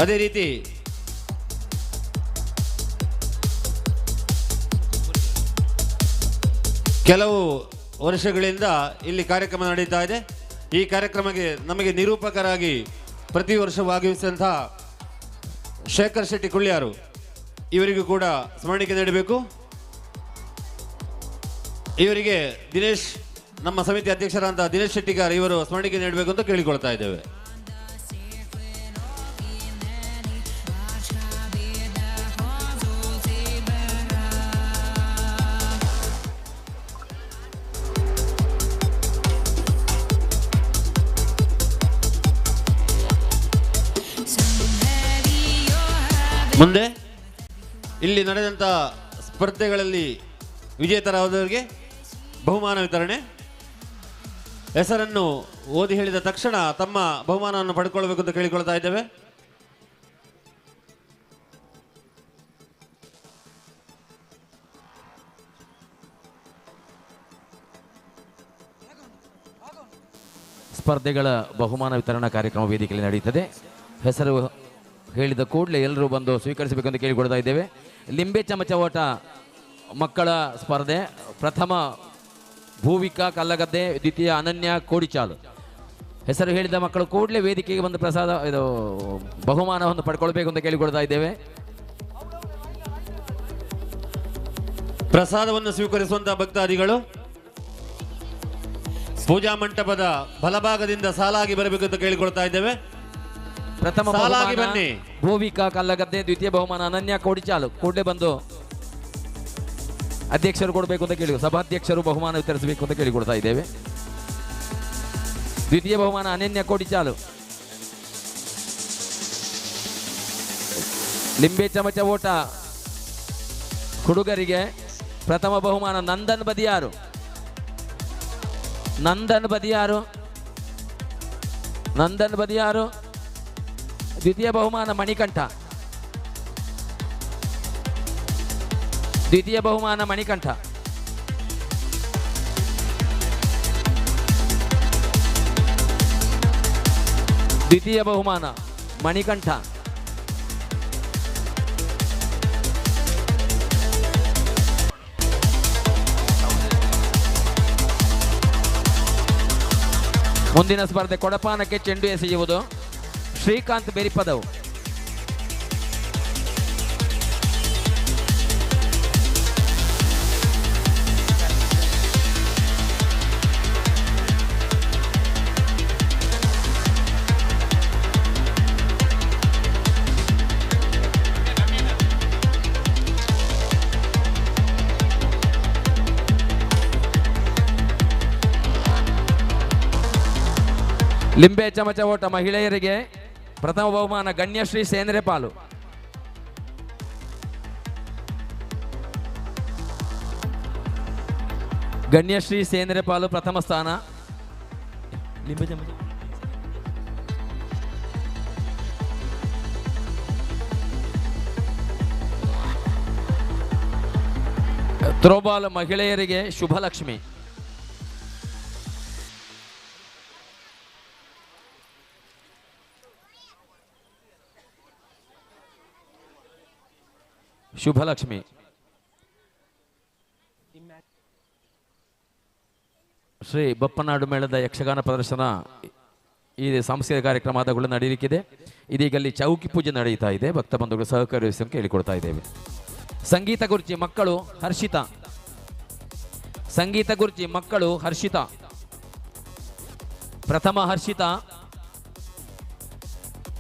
ಅದೇ ರೀತಿ ಕೆಲವು ವರ್ಷಗಳಿಂದ ಇಲ್ಲಿ ಕಾರ್ಯಕ್ರಮ ನಡೀತಾ ಇದೆ. ಈ ಕಾರ್ಯಕ್ರಮಕ್ಕೆ ನಮಗೆ ನಿರೂಪಕರಾಗಿ ಪ್ರತಿ ವರ್ಷವೂ ಆಗಮಿಸಿದಂತಹ ಶೇಖರ್ ಶೆಟ್ಟಿ ಕುಳ್ಳಿಯಾರು ಇವರಿಗೂ ಕೂಡ ಸ್ಮರಣಿಕೆ ನೀಡಬೇಕು. ಇವರಿಗೆ ದಿನೇಶ್, ನಮ್ಮ ಸಮಿತಿ ಅಧ್ಯಕ್ಷರಾದಂತಹ ದಿನೇಶ್ ಶೆಟ್ಟಿಗಾರ್ ಇವರು ಸ್ಮರಣಿಕೆ ನೀಡಬೇಕು ಅಂತ ಕೇಳಿಕೊಳ್ತಾ ಇದ್ದೇವೆ. ಮುಂದೆ ಇಲ್ಲಿ ನಡೆದಂಥ ಸ್ಪರ್ಧೆಗಳಲ್ಲಿ ವಿಜೇತರಾದವರಿಗೆ ಬಹುಮಾನ ವಿತರಣೆ. ಹೆಸರನ್ನು ಓದಿ ಹೇಳಿದ ತಕ್ಷಣ ತಮ್ಮ ಬಹುಮಾನವನ್ನು ಪಡ್ಕೊಳ್ಬೇಕು ಅಂತ ಕೇಳಿಕೊಳ್ತಾ ಇದ್ದೇವೆ. ಸ್ಪರ್ಧೆಗಳ ಬಹುಮಾನ ವಿತರಣಾ ಕಾರ್ಯಕ್ರಮ ವೇದಿಕೆಯಲ್ಲಿ ನಡೆಯುತ್ತದೆ. ಹೆಸರು ಹೇಳಿದ ಕೂಡಲೇ ಎಲ್ಲರೂ ಬಂದು ಸ್ವೀಕರಿಸಬೇಕು ಅಂತ ಕೇಳಿಕೊಳ್ತಾ ಇದ್ದೇವೆ. ಲಿಂಬೆ ಚಮಚ ಓಟ ಮಕ್ಕಳ ಸ್ಪರ್ಧೆ, ಪ್ರಥಮ ಭೂವಿಕಾ ಕಲ್ಲಗದ್ದೆ, ದ್ವಿತೀಯ ಅನನ್ಯ ಕೋಡಿಚಾಲು. ಹೆಸರು ಹೇಳಿದ ಮಕ್ಕಳು ಕೂಡಲೇ ವೇದಿಕೆಗೆ ಬಂದು ಪ್ರಸಾದ ಇದು ಬಹುಮಾನವನ್ನು ಪಡ್ಕೊಳ್ಬೇಕು ಅಂತ ಕೇಳಿಕೊಳ್ತಾ ಇದ್ದೇವೆ. ಪ್ರಸಾದವನ್ನು ಸ್ವೀಕರಿಸುವಂತಹ ಭಕ್ತಾದಿಗಳು ಪೂಜಾ ಮಂಟಪದ ಬಲಭಾಗದಿಂದ ಸಾಲಾಗಿ ಬರಬೇಕು ಅಂತ ಕೇಳಿಕೊಳ್ತಾ ಇದ್ದೇವೆ. ಪ್ರಥಮ ಸಾಲಾಗಿ ಬನ್ನಿ. ಭೂವಿಕಾ ಕಲ್ಲಗದ್ದೆ, ದ್ವಿತೀಯ ಬಹುಮಾನ ಅನನ್ಯ ಕೋಡಿಚಾಲು. ಕೂಡಲೇ ಬಂದು ಅಧ್ಯಕ್ಷರು ಕೊಡಬೇಕು ಅಂತ ಕೇಳಿ, ಸಭಾಧ್ಯಕ್ಷರು ಬಹುಮಾನ ವಿತರಿಸಬೇಕು ಅಂತ ಕೇಳಿಕೊಡ್ತಾ ಇದ್ದೇವೆ. ದ್ವಿತೀಯ ಬಹುಮಾನ ಅನನ್ಯ ಕೋಡಿಚಾಲು. ಲಿಂಬೆ ಚಮಚ ಓಟ ಹುಡುಗರಿಗೆ ಪ್ರಥಮ ಬಹುಮಾನ ನಂದನ್ ಬದಿಯಾರು. ನಂದನ್ ಬದಿಯಾರು, ನಂದನ್ ಬದಿಯಾರು. ದ್ವಿತೀಯ ಬಹುಮಾನ ಮಣಿಕಂಠ, ದ್ವಿತೀಯ ಬಹುಮಾನ ಮಣಿಕಂಠ. ದ್ವಿತೀಯ ಬಹುಮಾನ ಮಣಿಕಂಠ. ಮುಂದಿನ ಸ್ಪರ್ಧೆ ಕೊಡಪಾನಕ್ಕೆ ಚೆಂಡು ಎಸೆಯುವುದು. ಶ್ರೀಕಾಂತ್ ಬೆರಿಪದವು. ಲಿಂಬೆ ಚಮಚ ಓಟ ಮಹಿಳೆಯರಿಗೆ ಪ್ರಥಮ ಬಹುಮಾನ ಗಣ್ಯಶ್ರೀ ಸೇಂದ್ರೆಪಾಲು. ಗಣ್ಯಶ್ರೀ ಸೇಂದ್ರೆಪಾಲು ಪ್ರಥಮ ಸ್ಥಾನ. ಲಿಂಬೆ ಚಮಚ ಥ್ರೋಬಾಲ್ ಮಹಿಳೆಯರಿಗೆ ಶುಭಲಕ್ಷ್ಮಿ. ಶುಭಲಕ್ಷ್ಮಿ. ಶ್ರೀ ಬಪ್ಪನಾಡು ಮೇಳದ ಯಕ್ಷಗಾನ ಪ್ರದರ್ಶನ ಈ ಸಾಂಸ್ಕೃತಿಕ ಕಾರ್ಯಕ್ರಮ ಆದಗಳು ನಡೆಯಲಿಕ್ಕಿದೆ. ಇದೀಗ ಅಲ್ಲಿ ಚೌಕಿ ಪೂಜೆ ನಡೆಯುತ್ತಾ ಇದೆ. ಭಕ್ತ ಬಂಧುಗಳು ಸಹಕರಿಸಿ ಕೇಳಿಕೊಡ್ತಾ ಇದ್ದೇವೆ. ಸಂಗೀತ ಗುರುಜಿ ಮಕ್ಕಳು ಹರ್ಷಿತಾ. ಸಂಗೀತ ಗುರುಜಿ ಮಕ್ಕಳು ಹರ್ಷಿತಾ. ಪ್ರಥಮ ಹರ್ಷಿತಾ,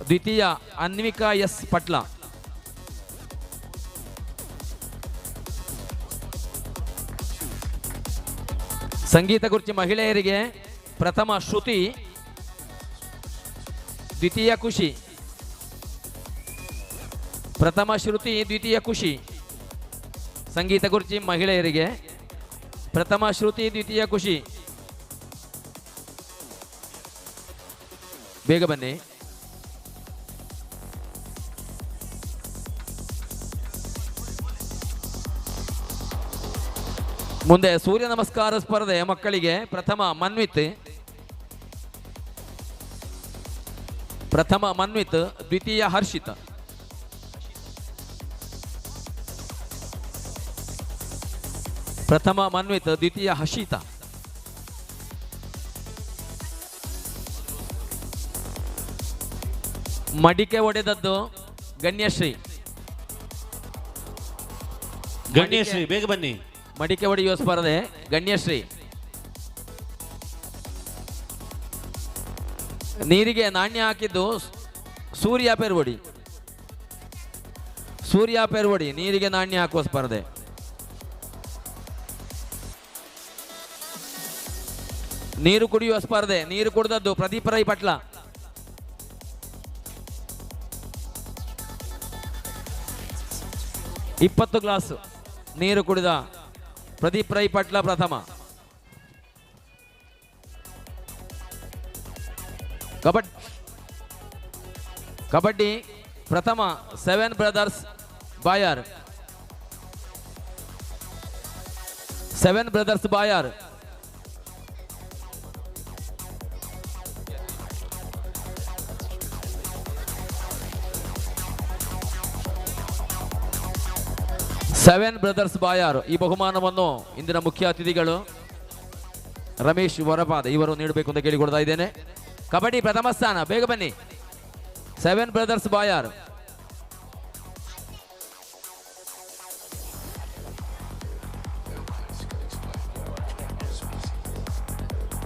ದ್ವಿತೀಯ ಅನ್ವಿಕಾ ಎಸ್ ಪಟ್ಲ. ಸಂಗೀತ ಗುರುಜಿ ಮಹಿಳೆಯರಿಗೆ ಪ್ರಥಮ ಶ್ರುತಿ, ದ್ವಿತೀಯ ಖುಷಿ. ಪ್ರಥಮ ಶ್ರುತಿ, ದ್ವಿತೀಯ ಖುಷಿ. ಸಂಗೀತ ಗುರುಜಿ ಮಹಿಳೆಯರಿಗೆ ಪ್ರಥಮ ಶ್ರುತಿ, ದ್ವಿತೀಯ ಖುಷಿ. ಬೇಗ ಬನ್ನಿ. ಮುಂದೆ ಸೂರ್ಯ ನಮಸ್ಕಾರ ಸ್ಪರ್ಧೆ ಮಕ್ಕಳಿಗೆ ಪ್ರಥಮ ಮನ್ವಿತ್, ಪ್ರಥಮ ಮನ್ವಿತ್, ದ್ವಿತೀಯ ಹರ್ಷಿತ್. ಪ್ರಥಮ ಮನ್ವಿತ್, ದ್ವಿತೀಯ ಹರ್ಷಿತ. ಮಡಿಕೆ ಒಡೆದದ್ದು ಗಣ್ಯಶ್ರೀ. ಗಣ್ಯಶ್ರೀ ಬೇಗ ಬನ್ನಿ. ಮಡಿಕೆ ಒಡೆಯುವ ಸ್ಪರ್ಧೆ ಗಣ್ಯಶ್ರೀ. ನೀರಿಗೆ ನಾಣ್ಯ ಹಾಕಿದ್ದು ಸೂರ್ಯ ಪೆರ್ವಡಿ. ಸೂರ್ಯ ಪೆರ್ವಡಿ ನೀರಿಗೆ ನಾಣ್ಯ ಹಾಕುವ ಸ್ಪರ್ಧೆ. ನೀರು ಕುಡಿಯುವ ಸ್ಪರ್ಧೆ, ನೀರು ಕುಡಿದದ್ದು ಪ್ರದೀಪ ರೈ ಪಟ್ಲ. 20 ಗ್ಲಾಸ್ ನೀರು ಕುಡಿದ ಪ್ರದೀಪ್ ರೈ ಪಟ್ಲ ಪ್ರಥಮ. ಕಬಡ್ಡಿ ಪ್ರಥಮ 7 brothers Bayar. 7 brothers Bayar. 7 brothers Bayar ಈ ಬಹುಮಾನವನ್ನು ಇಂದಿನ ಮುಖ್ಯ ಅತಿಥಿಗಳು ರಮೇಶ್ ವರಪಾದ ಇವರು ನೀಡಬೇಕು ಅಂತ ಕೇಳಿಕೊಡ್ತಾ ಇದ್ದೇನೆ. ಕಬಡ್ಡಿ ಪ್ರಥಮ ಸ್ಥಾನ, ಬೇಗ ಬನ್ನಿ. 7 ಬ್ರದರ್ಸ್ ಬಾಯಾರ್.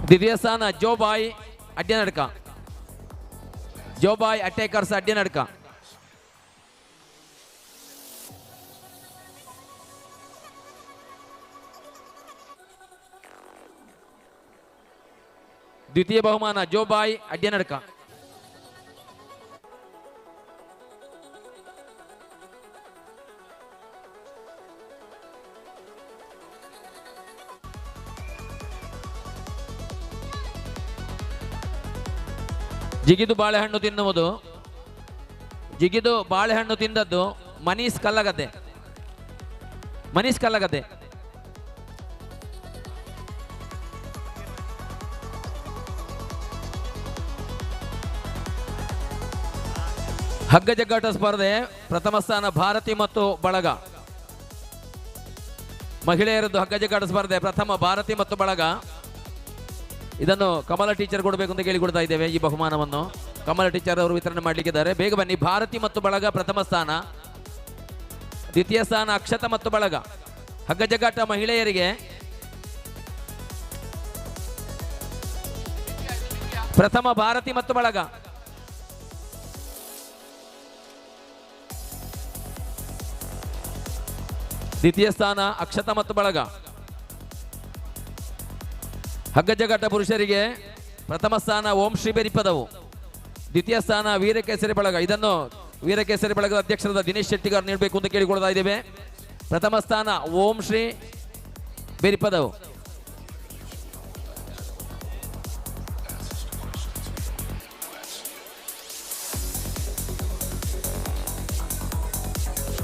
ದ್ವಿತೀಯ ಸ್ಥಾನ ಜೋಬಾಯ್ ಅಡ್ಯನಡ್ಕ. ಜೋಬಾಯ್ ಅಟೇಕರ್ಸ್ ಅಡ್ಯನಡ್ಕ. ದ್ವಿತೀಯ ಬಹುಮಾನ ಜೋಬಾಯ್ ಅಡ್ಯನಡ್ಕ. ಜಿಗಿದು ಬಾಳೆಹಣ್ಣು ತಿನ್ನುವುದು, ಜಿಗಿದು ಬಾಳೆಹಣ್ಣು ತಿಂದದ್ದು ಮನೀಶ್ ಕಲ್ಲಗದ್ದೆ. ಮನೀಶ್ ಕಲ್ಲಗದ್ದೆ. ಹಗ್ಗ ಜಗ್ಗಾಟ ಸ್ಪರ್ಧೆ ಪ್ರಥಮ ಸ್ಥಾನ ಭಾರತಿ ಮತ್ತು ಬಳಗ. ಮಹಿಳೆಯರದ್ದು ಹಗ್ಗ ಜಗ್ಗಾಟ ಸ್ಪರ್ಧೆ ಪ್ರಥಮ ಭಾರತಿ ಮತ್ತು ಬಳಗ. ಇದನ್ನು ಕಮಲ ಟೀಚರ್ ಕೊಡಬೇಕು ಅಂತ ಕೇಳಿಕೊಡ್ತಾ ಇದ್ದೇವೆ. ಈ ಬಹುಮಾನವನ್ನು ಕಮಲ ಟೀಚರ್ ಅವರು ವಿತರಣೆ ಮಾಡಲಿಕ್ಕಿದ್ದಾರೆ. ಬೇಗ ಬನ್ನಿ. ಭಾರತಿ ಮತ್ತು ಬಳಗ ಪ್ರಥಮ ಸ್ಥಾನ, ದ್ವಿತೀಯ ಸ್ಥಾನ ಅಕ್ಷತ ಮತ್ತು ಬಳಗ. ಹಗ್ಗ ಜಗ್ಗಾಟ ಮಹಿಳೆಯರಿಗೆ ಪ್ರಥಮ ಭಾರತಿ ಮತ್ತು ಬಳಗ. ದ್ವಿತೀಯ ಸ್ಥಾನ ಅಕ್ಷತ ಮತ್ತು ಬಳಗ. ಹಗ್ಗ ಜಗ್ಗಾಟ ಪುರುಷರಿಗೆ ಪ್ರಥಮ ಸ್ಥಾನ ಓಂ ಶ್ರೀ ಬೆರಿಪದವು, ದ್ವಿತೀಯ ಸ್ಥಾನ ವೀರಕೇಸರಿ ಬಳಗ. ಇದನ್ನು ವೀರಕೇಸರಿ ಬಳಗದ ಅಧ್ಯಕ್ಷರಾದ ದಿನೇಶ್ ಶೆಟ್ಟಿಗಾರ್ ನೀಡಬೇಕು ಅಂತ ಕೇಳಿಕೊಳ್ತಾ ಇದ್ದೇವೆ. ಪ್ರಥಮ ಸ್ಥಾನ ಓಂ ಶ್ರೀ ಬೆರಿಪದವು.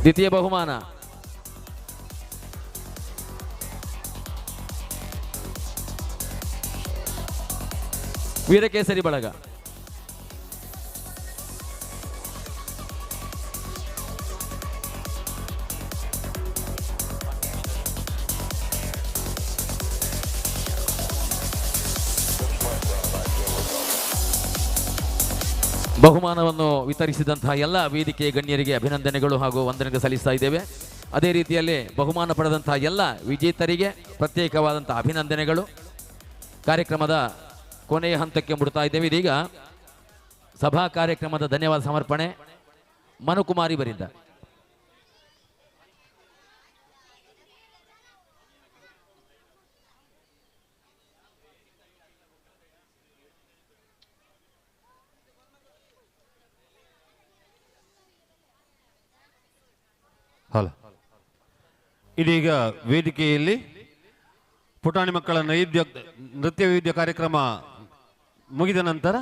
ದ್ವಿತೀಯ ಬಹುಮಾನ ವೀರಕೇಸರಿ ಬಳಗ. ಬಹುಮಾನವನ್ನು ವಿತರಿಸಿದಂತಹ ಎಲ್ಲ ವೇದಿಕೆಯ ಗಣ್ಯರಿಗೆ ಅಭಿನಂದನೆಗಳು ಹಾಗೂ ವಂದನೆಗಳು ಸಲ್ಲಿಸ್ತಾ ಇದ್ದೇವೆ. ಅದೇ ರೀತಿಯಲ್ಲಿ ಬಹುಮಾನ ಪಡೆದಂತಹ ಎಲ್ಲ ವಿಜೇತರಿಗೆ ಪ್ರತ್ಯೇಕವಾದಂತಹ ಅಭಿನಂದನೆಗಳು. ಕಾರ್ಯಕ್ರಮದ ಕೊನೆಯ ಹಂತಕ್ಕೆ ಮುಡ್ತಾ ಇದ್ದೇವೆ. ಇದೀಗ ಸಭಾ ಕಾರ್ಯಕ್ರಮದ ಧನ್ಯವಾದ ಸಮರ್ಪಣೆ ಮನುಕುಮಾರಿ ಬರಿಂದ. ಹಲೋ, ಇದೀಗ ವೇದಿಕೆಯಲ್ಲಿ ಪುಟಾಣಿ ಮಕ್ಕಳ ನೈದ್ಯ ನೃತ್ಯ ವೈದ್ಯ ಕಾರ್ಯಕ್ರಮ ಮುಗಿದ ನಂತರ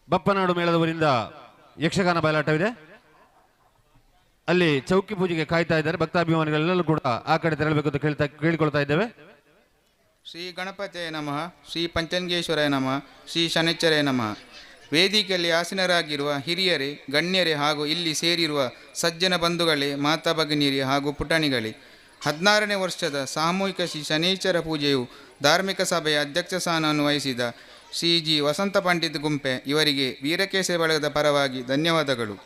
ಬಪ್ಪನಾಡು ಮೇಳದವರಿಂದ ಯಕ್ಷಗಾನ ಬಯಲಾಟವಿದೆ. ಅಲ್ಲಿ ಚೌಕಿ ಪೂಜೆಗೆ ಕಾಯ್ತಾ ಇದ್ದಾರೆ. ಭಕ್ತಾಭಿಮಾನಿಗಳೆಲ್ಲರೂ ಕೂಡ ಆ ಕಡೆ ತೆರಳಬೇಕು ಅಂತ ಕೇಳಿಕೊಳ್ತಾ ಇದ್ದೇವೆ. ಶ್ರೀ ಗಣಪತಿಯ ನಮಃ, ಶ್ರೀ ಪಂಚಂಗೇಶ್ವರಾಯ ನಮಃ, ಶ್ರೀ ಶನಿಶ್ಚರಾಯ ನಮಃ. ವೇದಿಕೆಯಲ್ಲಿ ಆಸೀನರಾಗಿರುವ ಹಿರಿಯರೇ, ಗಣ್ಯರೇ ಹಾಗೂ ಇಲ್ಲಿ ಸೇರಿರುವ ಸಜ್ಜನ ಬಂಧುಗಳೇ, ಮಾತಾ ಭಗಿನಿಯರೇ ಹಾಗೂ ಪುಟಾಣಿಗಳೇ, 16ನೇ ವರ್ಷದ ಸಾಮೂಹಿಕ ಶ್ರೀ ಶನೈಶ್ಚರ ಪೂಜೆಯು ಧಾರ್ಮಿಕ ಸಭೆಯ ಅಧ್ಯಕ್ಷ ಸ್ಥಾನವನ್ನು ವಹಿಸಿದ ಶ್ರೀ ಜಿ ವಸಂತ ಪಂಡಿತ್ ಗುಂಪೆ ಇವರಿಗೆ ವೀರಕೇಸರಿ ಬಳಗದ ಪರವಾಗಿ ಧನ್ಯವಾದಗಳು.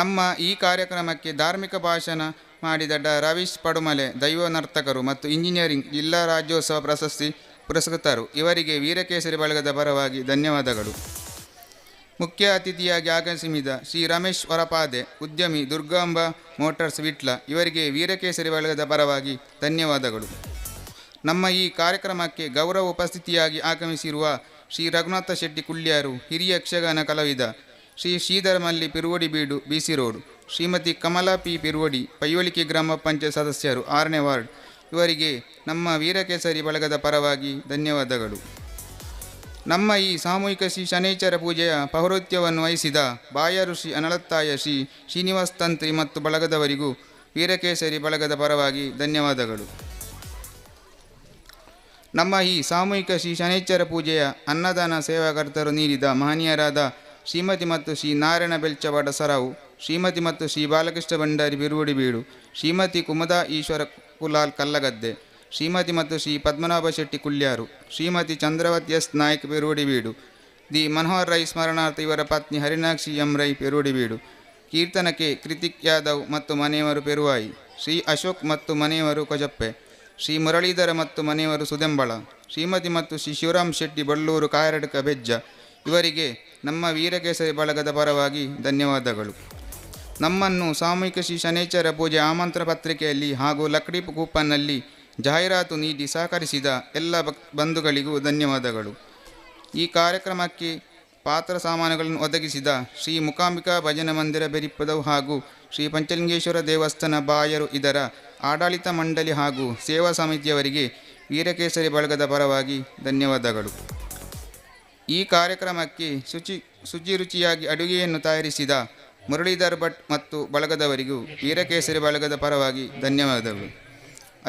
ನಮ್ಮ ಈ ಕಾರ್ಯಕ್ರಮಕ್ಕೆ ಧಾರ್ಮಿಕ ಭಾಷಣ ಮಾಡಿದ ಡಾ ರವೀಶ್ ಪಡುಮಲೆ, ದೈವ ನರ್ತಕರು ಮತ್ತು ಇಂಜಿನಿಯರಿಂಗ್ ಜಿಲ್ಲಾ ರಾಜ್ಯೋತ್ಸವ ಪ್ರಶಸ್ತಿ ಪುರಸ್ಕೃತರು ಇವರಿಗೆ ವೀರಕೇಸರಿ ಬಳಗದ ಪರವಾಗಿ ಧನ್ಯವಾದಗಳು. ಮುಖ್ಯ ಅತಿಥಿಯಾಗಿ ಆಗಮಿಸಿದ ಶ್ರೀ ರಮೇಶ್ ವರಪಾದೆ, ಉದ್ಯಮಿ ದುರ್ಗಾಂಬ ಮೋಟಾರ್ಸ್ ವಿಟ್ಲ ಇವರಿಗೆ ವೀರಕೇಸರಿ ಬಳಗದ ಪರವಾಗಿ ಧನ್ಯವಾದಗಳು. ನಮ್ಮ ಈ ಕಾರ್ಯಕ್ರಮಕ್ಕೆ ಗೌರವ ಉಪಸ್ಥಿತಿಯಾಗಿ ಆಗಮಿಸಿರುವ ಶ್ರೀ ರಘುನಾಥ ಶೆಟ್ಟಿ ಕುಳ್ಳ್ಯಾರು, ಹಿರಿಯ ಯಕ್ಷಗಾನ ಕಲಾವಿದ Shri Shridhara Malli Pirvadi Beedu BC road, Shrimati Kamala P Pirvadi Paivalike ಗ್ರಾಮ ಪಂಚಾಯತ್ ಸದಸ್ಯರು 6ನೇ ವಾರ್ಡ್ ಇವರಿಗೆ ನಮ್ಮ ವೀರಕೇಸರಿ ಬಳಗದ ಪರವಾಗಿ ಧನ್ಯವಾದಗಳು. ನಮ್ಮ ಈ ಸಾಮೂಹಿಕ ಶ್ರೀ ಶನೈಶ್ಚರ ಪೂಜೆಯ ಪೌರೋಹಿತ್ಯವನ್ನು ವಹಿಸಿದ ಬಾಯರು ಶ್ರೀ ಅನಲತ್ತಾಯ ಶ್ರೀ ಶ್ರೀನಿವಾಸ್ ತಂತ್ರಿ ಮತ್ತು ಬಳಗದವರಿಗೂ ವೀರಕೇಸರಿ ಬಳಗದ ಪರವಾಗಿ ಧನ್ಯವಾದಗಳು. ನಮ್ಮ ಈ ಸಾಮೂಹಿಕ ಶ್ರೀ ಶನೈಶ್ಚರ ಪೂಜೆಯ ಅನ್ನದಾನ ಸೇವಾಕರ್ತರು ನೀಡಿದ ಮಹನೀಯರಾದ ಶ್ರೀಮತಿ ಮತ್ತು ಶ್ರೀ ನಾರಾಯಣ ಬೆಲ್ಚವಾಡ ಸರಾವು, ಶ್ರೀಮತಿ ಮತ್ತು ಶ್ರೀ ಬಾಲಕೃಷ್ಣ ಭಂಡಾರಿ ಬಿರುವಡಿ ಬೀಡು, ಶ್ರೀಮತಿ ಕುಮದಾ ಈಶ್ವರ ಕುಲಾಲ್ ಕಲ್ಲಗದ್ದೆ, ಶ್ರೀಮತಿ ಮತ್ತು ಶ್ರೀ ಪದ್ಮನಾಭ ಶೆಟ್ಟಿ ಕುಳ್ಯಾರು, ಶ್ರೀಮತಿ ಚಂದ್ರವತಿ ಎಸ್ ನಾಯ್ಕ್ ಪೆರುವಡಿ ಬೀಡು, the Manohar Rai ಸ್ಮರಣಾರ್ಥ ಇವರ ಪತ್ನಿ ಹರಿನಾಕ್ಷಿ ಎಂ ರೈ ಪೆರುವಡಿ ಬೀಡು, ಕೀರ್ತನಕ್ಕೆ ಕೃತಿಕ್ ಯಾದವ್ ಮತ್ತು ಮನೆಯವರು ಪೆರುವಾಯಿ, ಶ್ರೀ ಅಶೋಕ್ ಮತ್ತು ಮನೆಯವರು ಕೊಜಪ್ಪೆ, ಶ್ರೀ ಮುರಳೀಧರ ಮತ್ತು ಮನೆಯವರು ಸುದೆಂಬಳ, ಶ್ರೀಮತಿ ಮತ್ತು ಶ್ರೀ ಶಿವರಾಮ್ ಶೆಟ್ಟಿ ಬಳ್ಳೂರು ಕಾಯರಡ್ಕ ಬೆಜ್ಜ ಇವರಿಗೆ ನಮ್ಮ ವೀರಕೇಸರಿ ಬಳಗದ ಪರವಾಗಿ ಧನ್ಯವಾದಗಳು. ನಮ್ಮನ್ನು ಸಾಮೂಹಿಕ ಶ್ರೀ ಶನೈಶ್ಚರ ಪೂಜೆ ಆಮಂತ್ರಣ ಪತ್ರಿಕೆಯಲ್ಲಿ ಹಾಗೂ ಲಕ್ಡಿ ಕೂಪನ್ನಲ್ಲಿ ಜಾಹೀರಾತು ನೀಡಿ ಸಹಕರಿಸಿದ ಎಲ್ಲ ಬಂಧುಗಳಿಗೂ ಧನ್ಯವಾದಗಳು. ಈ ಕಾರ್ಯಕ್ರಮಕ್ಕೆ ಪಾತ್ರ ಸಾಮಾನುಗಳನ್ನು ಒದಗಿಸಿದ ಶ್ರೀ ಮೂಕಾಂಬಿಕಾ ಭಜನಾ ಮಂದಿರ ಬೆರಿಪದವು ಹಾಗೂ ಶ್ರೀ ಪಂಚಲಿಂಗೇಶ್ವರ ದೇವಸ್ಥಾನ ಬಾಯರು ಇದರ ಆಡಳಿತ ಮಂಡಳಿ ಹಾಗೂ ಸೇವಾ ಸಮಿತಿಯವರಿಗೆ ವೀರಕೇಸರಿ ಬಳಗದ ಪರವಾಗಿ ಧನ್ಯವಾದಗಳು. ಈ ಕಾರ್ಯಕ್ರಮಕ್ಕೆ ಶುಚಿ ರುಚಿಯಾಗಿ ಅಡುಗೆಯನ್ನು ತಯಾರಿಸಿದ ಮುರಳೀಧರ್ ಭಟ್ ಮತ್ತು ಬಳಗದವರಿಗೂ ವೀರಕೇಸರಿ ಬಳಗದ ಪರವಾಗಿ ಧನ್ಯವಾದಗಳು.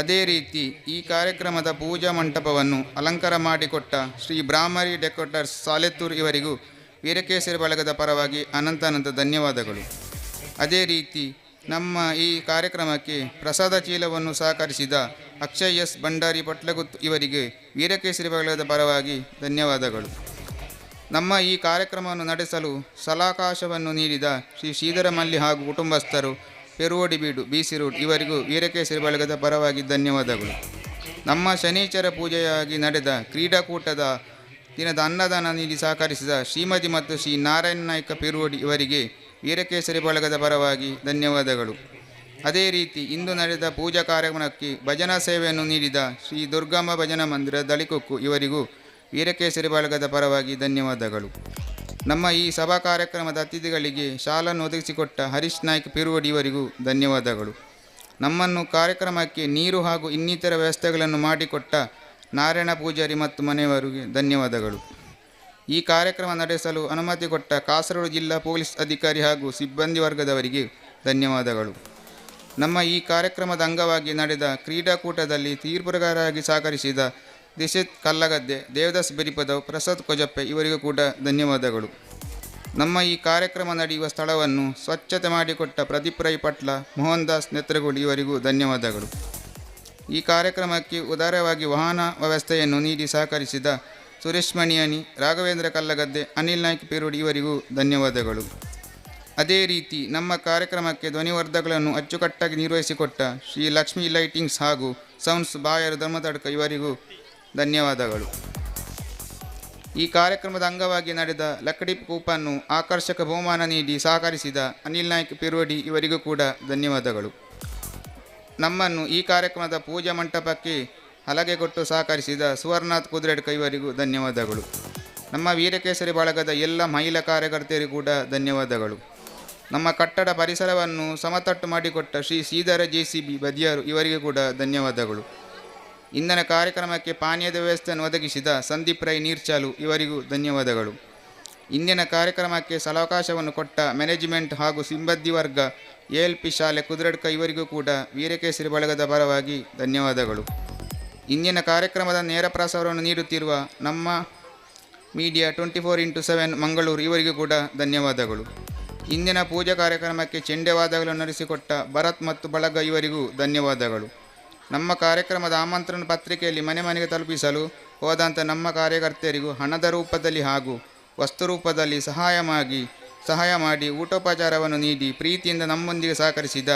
ಅದೇ ರೀತಿ ಈ ಕಾರ್ಯಕ್ರಮದ ಪೂಜಾ ಮಂಟಪವನ್ನು ಅಲಂಕಾರ ಮಾಡಿಕೊಟ್ಟ ಶ್ರೀ ಬ್ರಾಹ್ಮರಿ ಡೆಕೋಟರ್ಸ್ ಸಾಲೆತ್ತೂರು ಇವರಿಗೂ ವೀರಕೇಸರಿ ಬಳಗದ ಪರವಾಗಿ ಅನಂತಾನಂತ ಧನ್ಯವಾದಗಳು. ಅದೇ ರೀತಿ ನಮ್ಮ ಈ ಕಾರ್ಯಕ್ರಮಕ್ಕೆ ಪ್ರಸಾದ ಚೀಲವನ್ನು ಸಹಕರಿಸಿದ ಅಕ್ಷಯ್ ಎಸ್ ಭಂಡಾರಿ ಪಟ್ಲಗುತ್ತು ಇವರಿಗೆ ವೀರಕೇಸರಿ ಬಳಗದ ಪರವಾಗಿ ಧನ್ಯವಾದಗಳು. ನಮ್ಮ ಈ ಕಾರ್ಯಕ್ರಮವನ್ನು ನಡೆಸಲು ಸ್ಥಳಾವಕಾಶವನ್ನು ನೀಡಿದ ಶ್ರೀ ಶ್ರೀಧರ ಮಲ್ಲಿ ಹಾಗೂ ಕುಟುಂಬಸ್ಥರು ಪೆರುವಡಿ ಬೀಡು ಬಿಸಿ ರೋಡ್ ಇವರಿಗೂ ವೀರಕೇಸರಿ ಬಳಗದ ಪರವಾಗಿ ಧನ್ಯವಾದಗಳು. ನಮ್ಮ ಶನೈಶ್ಚರ ಪೂಜೆಯಾಗಿ ನಡೆದ ಕ್ರೀಡಾಕೂಟದ ದಿನದ ಅನ್ನದಾನ ನೀಡಿ ಸಹಕರಿಸಿದ ಶ್ರೀಮತಿ ಮತ್ತು ಶ್ರೀ ನಾರಾಯಣ ನಾಯ್ಕ ಪೆರುವಡಿ ಇವರಿಗೆ ವೀರಕೇಸರಿ ಬಳಗದ ಪರವಾಗಿ ಧನ್ಯವಾದಗಳು. ಅದೇ ರೀತಿ ಇಂದು ನಡೆದ ಪೂಜಾ ಕಾರ್ಯಕ್ರಮಕ್ಕೆ ಭಜನಾ ಸೇವೆಯನ್ನು ನೀಡಿದ ಶ್ರೀ ದುರ್ಗಾಂಬ ಭಜನಾ ಮಂದಿರ ದಳಿಕೊಕ್ಕು ಇವರಿಗೂ ವೀರಕೇಸರಿ ಬಳಗದ ಪರವಾಗಿ ಧನ್ಯವಾದಗಳು. ನಮ್ಮ ಈ ಸಭಾ ಕಾರ್ಯಕ್ರಮದ ಅತಿಥಿಗಳಿಗೆ ಶಾಲನ್ನು ಒದಗಿಸಿಕೊಟ್ಟ ಹರೀಶ್ ನಾಯ್ಕ್ ಪಿರುವಡಿ ಇವರಿಗೂ ಧನ್ಯವಾದಗಳು. ನಮ್ಮನ್ನು ಕಾರ್ಯಕ್ರಮಕ್ಕೆ ನೀರು ಹಾಗೂ ಇನ್ನಿತರ ವ್ಯವಸ್ಥೆಗಳನ್ನು ಮಾಡಿಕೊಟ್ಟ ನಾರಾಯಣ ಪೂಜಾರಿ ಮತ್ತು ಮನೆಯವರಿಗೆ ಧನ್ಯವಾದಗಳು. ಈ ಕಾರ್ಯಕ್ರಮ ನಡೆಸಲು ಅನುಮತಿ ಕೊಟ್ಟ ಕಾಸರಗೋಡು ಜಿಲ್ಲಾ ಪೊಲೀಸ್ ಅಧಿಕಾರಿ ಹಾಗೂ ಸಿಬ್ಬಂದಿ ವರ್ಗದವರಿಗೆ ಧನ್ಯವಾದಗಳು. ನಮ್ಮ ಈ ಕಾರ್ಯಕ್ರಮದ ಅಂಗವಾಗಿ ನಡೆದ ಕ್ರೀಡಾಕೂಟದಲ್ಲಿ ತೀರ್ಪುಗಾರರಾಗಿ ಸಹಕರಿಸಿದ ದಿಶಿತ್ ಕಲ್ಲಗದ್ದೆ, ದೇವದಾಸ್ ಬೆರಿಪದವ್, ಪ್ರಸಾದ್ ಕೊಜಪ್ಪೆ ಇವರಿಗೂ ಕೂಡ ಧನ್ಯವಾದಗಳು. ನಮ್ಮ ಈ ಕಾರ್ಯಕ್ರಮ ನಡೆಯುವ ಸ್ಥಳವನ್ನು ಸ್ವಚ್ಛತೆ ಮಾಡಿಕೊಟ್ಟ ಪ್ರದೀಪ್ ರೈ ಪಟ್ಲ, ಮೋಹನ್ ದಾಸ್ ನೆತ್ರಗೋಳಿ ಇವರಿಗೂ ಧನ್ಯವಾದಗಳು. ಈ ಕಾರ್ಯಕ್ರಮಕ್ಕೆ ಉದಾರವಾಗಿ ವಾಹನ ವ್ಯವಸ್ಥೆಯನ್ನು ನೀಡಿ ಸಹಕರಿಸಿದ ಸುರೇಶ್ ಮಣಿಯಾನಿ, ರಾಘವೇಂದ್ರ ಕಲ್ಲಗದ್ದೆ, ಅನಿಲ್ ನಾಯ್ಕ್ ಪೇರೋಡಿ ಇವರಿಗೂ ಧನ್ಯವಾದಗಳು. ಅದೇ ರೀತಿ ನಮ್ಮ ಕಾರ್ಯಕ್ರಮಕ್ಕೆ ಧ್ವನಿವರ್ಧಕಗಳನ್ನು ಅಚ್ಚುಕಟ್ಟಾಗಿ ನಿರ್ವಹಿಸಿಕೊಟ್ಟ ಶ್ರೀ ಲಕ್ಷ್ಮೀ ಲೈಟಿಂಗ್ಸ್ ಹಾಗೂ ಸೌಂಡ್ಸ್ ಬಾಯರು ಧರ್ಮತಡ್ಕ ಇವರಿಗೂ ಧನ್ಯವಾದಗಳು. ಈ ಕಾರ್ಯಕ್ರಮದ ಅಂಗವಾಗಿ ನಡೆದ ಲಕ್ಕಡಿ ಕೂಪನ್ನು ಆಕರ್ಷಕ ಬಹುಮಾನ ನೀಡಿ ಸಹಕರಿಸಿದ ಅನಿಲ್ ನಾಯ್ಕ್ ಪಿರೋಡಿ ಇವರಿಗೂ ಕೂಡ ಧನ್ಯವಾದಗಳು. ನಮ್ಮನ್ನು ಈ ಕಾರ್ಯಕ್ರಮದ ಪೂಜಾ ಮಂಟಪಕ್ಕೆ ಹಲಗೆ ಕೊಟ್ಟು ಸಹಕರಿಸಿದ ಸುವರ್ಣಾಥ್ ಕುದುರೆಡ್ಕ ಇವರಿಗೂ ಧನ್ಯವಾದಗಳು. ನಮ್ಮ ವೀರಕೇಸರಿ ಬಳಗದ ಎಲ್ಲ ಮಹಿಳಾ ಕಾರ್ಯಕರ್ತೆಯರಿಗೂ ಕೂಡ ಧನ್ಯವಾದಗಳು. ನಮ್ಮ ಕಟ್ಟಡ ಪರಿಸರವನ್ನು ಸಮತಟ್ಟು ಮಾಡಿಕೊಟ್ಟ ಶ್ರೀ ಶ್ರೀಧರ JCB Badiyaru ಇವರಿಗೂ ಕೂಡ ಧನ್ಯವಾದಗಳು. ಇಂದಿನ ಕಾರ್ಯಕ್ರಮಕ್ಕೆ ಪಾನೀಯದ ವ್ಯವಸ್ಥೆಯನ್ನು ಒದಗಿಸಿದ ಸಂದೀಪ್ ರೈ ನೀರ್ಚಾಲು ಇವರಿಗೂ ಧನ್ಯವಾದಗಳು. ಇಂದಿನ ಕಾರ್ಯಕ್ರಮಕ್ಕೆ ಸ್ಥಳಾವಕಾಶವನ್ನು ಕೊಟ್ಟ ಮ್ಯಾನೇಜ್ಮೆಂಟ್ ಹಾಗೂ ಸಿಬ್ಬಂದಿ ವರ್ಗ ALP ಶಾಲೆ ಕುದುರೆಡ್ಕ ಇವರಿಗೂ ಕೂಡ ವೀರಕೇಸರಿ ಬಳಗದ ಪರವಾಗಿ ಧನ್ಯವಾದಗಳು. ಇಂದಿನ ಕಾರ್ಯಕ್ರಮದ ನೇರ ಪ್ರಸಾರವನ್ನು ನೀಡುತ್ತಿರುವ ನಮ್ಮ ಮೀಡಿಯಾ 24x7 Mangaluru ಇವರಿಗೂ ಕೂಡ ಧನ್ಯವಾದಗಳು. ಇಂದಿನ ಪೂಜಾ ಕಾರ್ಯಕ್ರಮಕ್ಕೆ ಚೆಂಡೆವಾದಗಳನ್ನು ನಡೆಸಿಕೊಟ್ಟ ಭರತ್ ಮತ್ತು ಬಳಗ ಇವರಿಗೂ ಧನ್ಯವಾದಗಳು. ನಮ್ಮ ಕಾರ್ಯಕ್ರಮದ ಆಮಂತ್ರಣ ಪತ್ರಿಕೆಯಲ್ಲಿ ಮನೆ ಮನೆಗೆ ತಲುಪಿಸಲು ಹೋದಂಥ ನಮ್ಮ ಕಾರ್ಯಕರ್ತರಿಗೂ ಹಣದ ರೂಪದಲ್ಲಿ ಹಾಗೂ ವಸ್ತು ರೂಪದಲ್ಲಿ ಸಹಾಯ ಮಾಡಿ ಊಟೋಪಚಾರವನ್ನು ನೀಡಿ ಪ್ರೀತಿಯಿಂದ ನಮ್ಮೊಂದಿಗೆ ಸಹಕರಿಸಿದ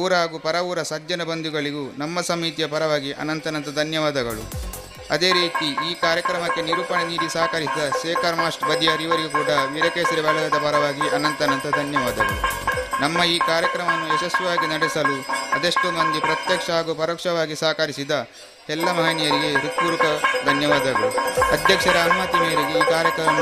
ಊರ ಹಾಗೂ ಪರವೂರ ಸಜ್ಜನ ಬಂಧುಗಳಿಗೂ ನಮ್ಮ ಸಮಿತಿಯ ಪರವಾಗಿ ಅನಂತನಂತ ಧನ್ಯವಾದಗಳು. ಅದೇ ರೀತಿ ಈ ಕಾರ್ಯಕ್ರಮಕ್ಕೆ ನಿರೂಪಣೆ ನೀಡಿ ಸಹಕರಿಸಿದ ಶೇಖರ್ ಮಾಸ್ಟರ್ ಬದಿಯಾರ್ ಇವರಿಗೂ ಕೂಡ ವೀರಕೇಸರಿ ಬಳಗದ ಪರವಾಗಿ ಅನಂತನಂತ ಧನ್ಯವಾದಗಳು. ನಮ್ಮ ಈ ಕಾರ್ಯಕ್ರಮವನ್ನು ಯಶಸ್ವಿಯಾಗಿ ನಡೆಸಲು ಅದೆಷ್ಟೋ ಮಂದಿ ಪ್ರತ್ಯಕ್ಷ ಹಾಗೂ ಪರೋಕ್ಷವಾಗಿ ಸಹಕರಿಸಿದ ಎಲ್ಲ ಮಹನೀಯರಿಗೆ ಹೃತ್ಪೂರ್ವಕ ಧನ್ಯವಾದಗಳು. ಅಧ್ಯಕ್ಷರ ಅನುಮತಿ ಮೇರೆಗೆ ಈ ಕಾರ್ಯಕ್ರಮ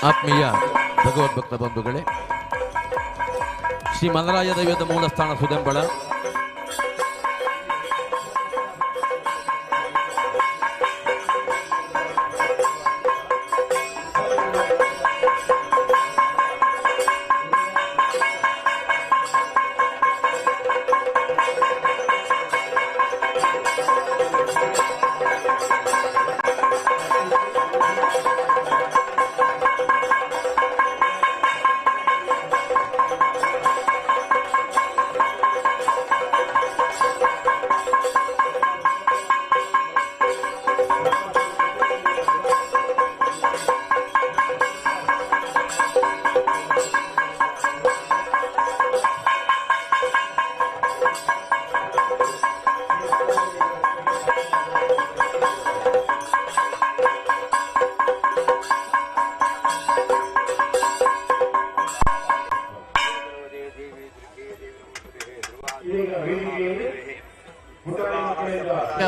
ಆತ್ಮೀಯ ಭಗವದ್ಭಕ್ತ ಬಂಧುಗಳೇ, ಶ್ರೀ ಮಲರಾಯ ದೈವದ ಮೂಲಸ್ಥಾನ ಸುದೆಂಬಳ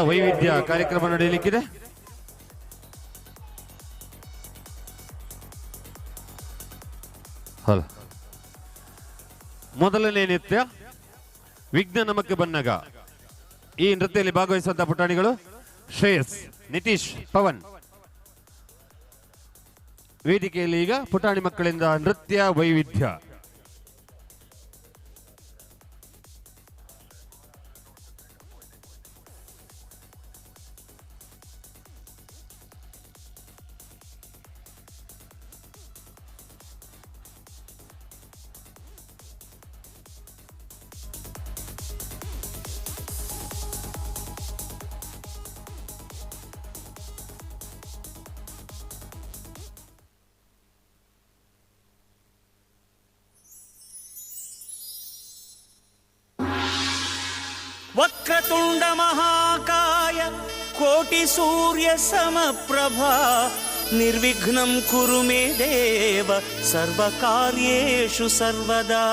ವೈವಿಧ್ಯ ಕಾರ್ಯಕ್ರಮ ನಡೆಯಲಿಕ್ಕಿದೆ. ಮೊದಲನೇ ನೃತ್ಯ ವಿಘ್ನ ನಮಕ್ಕೆ ಬನ್ನಗ. ಈ ನೃತ್ಯದಲ್ಲಿ ಭಾಗವಹಿಸುವಂತಹ ಪುಟಾಣಿಗಳು ಶ್ರೇಯಸ್, ನಿತೀಶ್, ಪವನ್. ವೇದಿಕೆಯಲ್ಲಿ ಈಗ ಪುಟಾಣಿ ಮಕ್ಕಳಿಂದ ನೃತ್ಯ ವೈವಿಧ್ಯ. ವಕ್ರತುಂಡ ಮಹಾಕಾಯ ಕೋಟಿ ಸೂರ್ಯ ಸಮಪ್ರಭಾ ನಿರ್ವಿಘ್ನಂ ಕುರು ಮೇ ದೇವ ಸರ್ವಕಾರ್ಯೇಷು ಸರ್ವದಾ.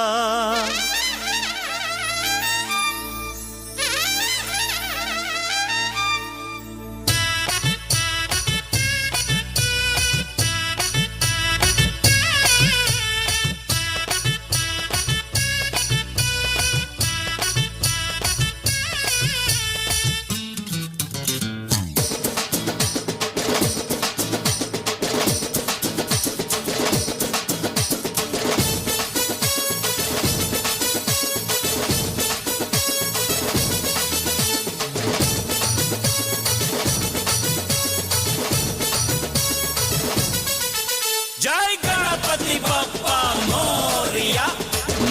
ಜೈ ಗಣಪತಿ ಬಪ್ಪ ಮೋರಿಯ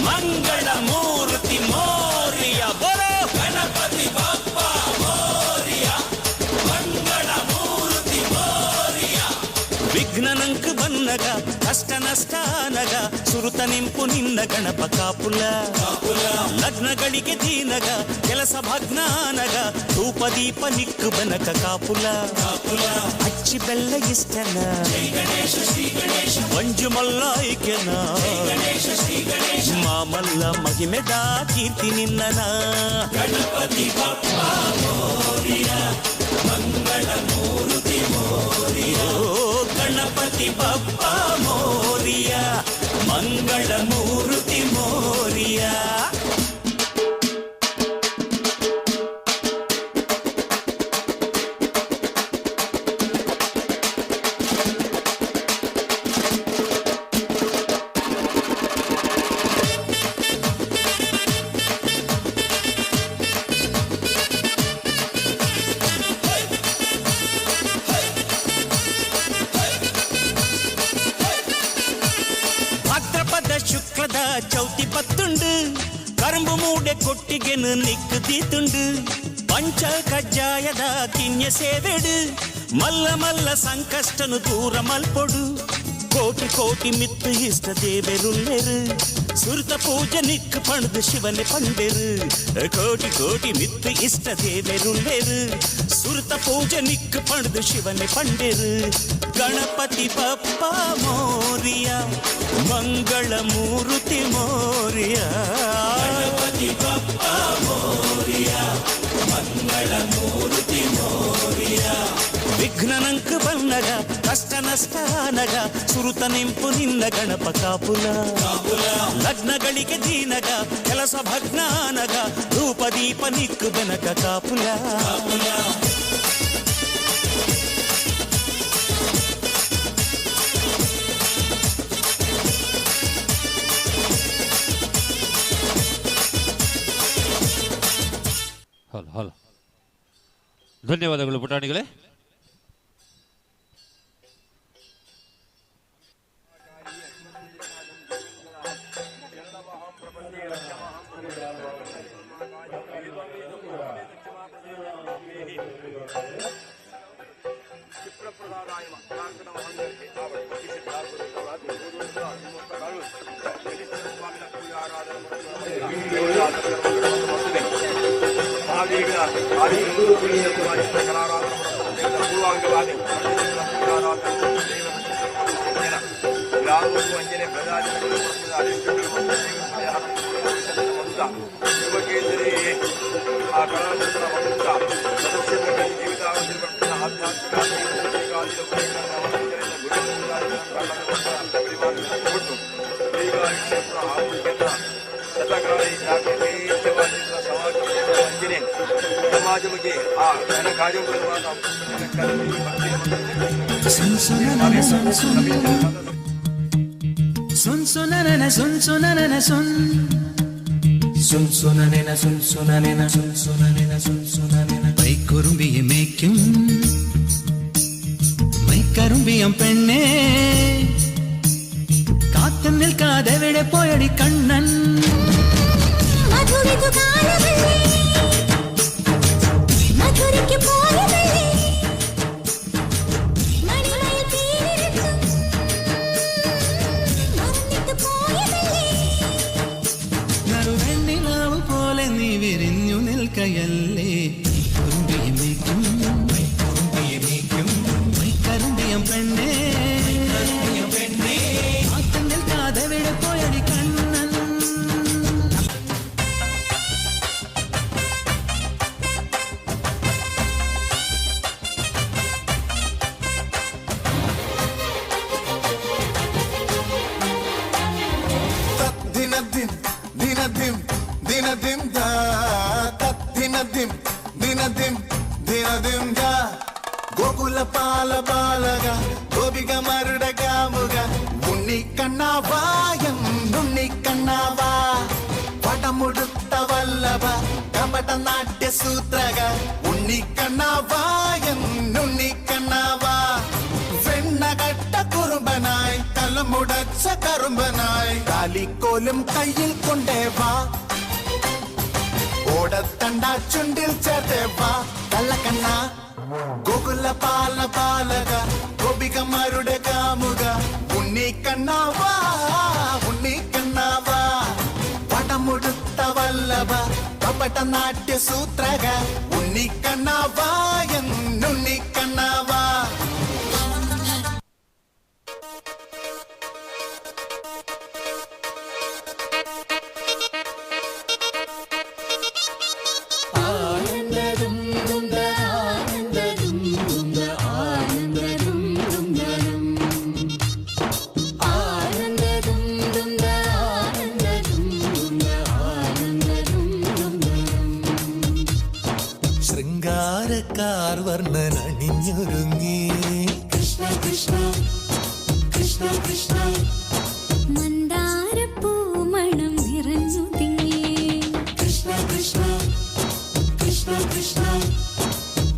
ಮಂಗಳ ಮೂರ್ತಿ ಮೋರಿಯ ಬರೋ ಗಣಪತಿ ಬಪ್ಪ ಮೋರಿಯ ಮಂಗಳ ಮೂರ್ತಿ ಮೋರಿಯ. ವಿಘ್ನನಂಕ ಬನ್ನಗ ಕಷ್ಟ ನಷ್ಟಾನಗ ಸುರುತ ನಿಂಪು ನಿನ್ನ ಗಣಪ ಕಾಪುಲ ಲಗ್ನಗಳಿಗೆ ದೀನಗ ಕೆಲಸ ಭಗ್ನಾನಗ ಧೂಪ ದೀಪ ನಿಕ್ಕು ಬನಕ ಕಾಪುಲ ಅಚ್ಚಿ ಬೆಲ್ಲ ಇಷ್ಟನ ಮಂಜು ಮಲ್ಲಾಯ್ಕೆನ ಮಾಮಲ್ಲ ಮಹಿಮೆದ ಕೀರ್ತಿ ನಿನ್ನನ ಗಣಪತಿ ಬಪ್ಪ ಮೋರಿಯ ಮಂಗಳ ಮೂರ್ತಿ ಮೋರಿಯ ಗಣಪತಿ ಬಪ್ಪ ಮೋರಿಯ ಮಂಗಳ ಮೂರ್ತಿ ಮೋರಿಯ. ಶುಕ್ಲದ ಚೌತಿ ಪತ್ತುಂಡು ಕರಂಬು ಮೂಡೆ ಕೊಟ್ಟಿಗೆನು ನಿಕ್ಕು ತೀತುಂಡು ಪಂಚ ಕಜ್ಜಾಯದ ಕಿನ್ಯ ಸೇವೆಡು ಮಲ್ಲ ಮಲ್ಲ ಸಂಕಷ್ಟನು ದೂರ ಮಲ್ಪೊಡು ಕೋಟಿ ಕೋಟಿ ಮಿತ್ತು ಇಷ್ಟ ದೇವೆರುಲ್ಲೆರು ಸುರ್ತ ಪೂಜೆ ನಿಕ್ಕು ಪಣದು ಶಿವನೆ ಪಂಡೆರು ಕೋಟಿ ಕೋಟಿ ಮಿತ್ತು ಇಷ್ಟ ದೇವೆರುಲ್ಲೆರು ಸುರ್ತ ಪೂಜೆ ನಿಕ್ಕು ಪಣದು ಶಿವನೆ ಪಂಡೆರು ಗಣಪತಿ ಬಪ್ಪ ಮೋರಿಯ ಮಂಗಳ ಮೂರ್ತಿ ಮೋರಿಯ ಗಣಪತಿ ಬಪ್ಪ ಮೋರಿಯ ಮಂಗಳ ಮೂರ್ತಿ ಮೋರಿಯ. ವಿಘ್ನ ವಿಘ್ನನಂಕ ಬನ್ನಗ ಕಷ್ಟ ನಷ್ಟ ಆನಗ ಸುರುತ ನೆಂಪು ನಿನ್ನ ಗಣಪ ಕಾಪುಲ ಲಗ್ನಗಳಿಗೆ ದೀನಗ ಕೆಲಸ ಭಗ್ನಾನಗ ಧೂಪ ದೀಪ ನಿಕ್ಕು ಬೆನಕ ಕಾಪುಲ. ಹಲೋ ಹಲೋ, ಧನ್ಯವಾದಗಳು ಪುಟಾಣಿಗಳೇ. மைக்குரும்பியை மேய்க்கும் மைக்கரும்பியம் பெண்ணே, காத்து நிற்காத விட போயடி கண்ணன். നറുവെണ്ണിലാവ് പോലെ നീ വിരിഞ്ഞു നിൽക്കയല്ലേ. കുറുമ്പിയെ മേയ്ക്കും മൈക്കരുമ്പിയം പെണ്ണേ, കാത്തു നിൽക്കാതെ വിട പോയടി കണ്ണൻ. ദിനദിം ദിനദിം ദിനദിം ദാ തത്തിനദിം ദിനദിം ദിനദിം ദാ ഗോകുല പാല ബാലക ഗോപിക മരുട കാമുക ഉണ്ണിക്കണ്ണാവായം ഉണ്ണിക്കണ്ണാവാ പടമുടുത്ത വല്ലഭ കപട നാട്യ സൂത്രക ഉണ്ണിക്കണ്ണാവായം ഉണ്ണിക്കണ്ണാവാ വെണ്ണകട്ട കുറുമ്പനായി തലമുടച്ച കറുമ്പനായി കാലിക്കോലും കയ്യിൽ കൊണ്ടേ വാ ഓടത്തണ്ട ചുണ്ടിൽ ചേർത്തേ വാ കള്ളക്കണ്ണ ഗോകുല പാല പാലക ഗോപികമാരുടെ കാമുക ഉണ്ണിക്കണ്ണാവാ ഉണ്ണിക്കണ്ണാവാ പടമുടുത്ത വല്ലഭ കപട നാട്യ സൂത്രക ഉണ്ണിക്കണ്ണാവാ എന്നുണ്ണിക്കണ്ണാവാ. ശൃംഗാരക്കാർ വർണ്ണൻ അണിഞ്ഞൊരുങ്ങി കൃഷ്ണ കൃഷ്ണ കൃഷ്ണ കൃഷ്ണ മന്ദാരപ്പൂമണം നിറഞ്ഞു തിങ്ങി കൃഷ്ണ കൃഷ്ണ കൃഷ്ണ കൃഷ്ണ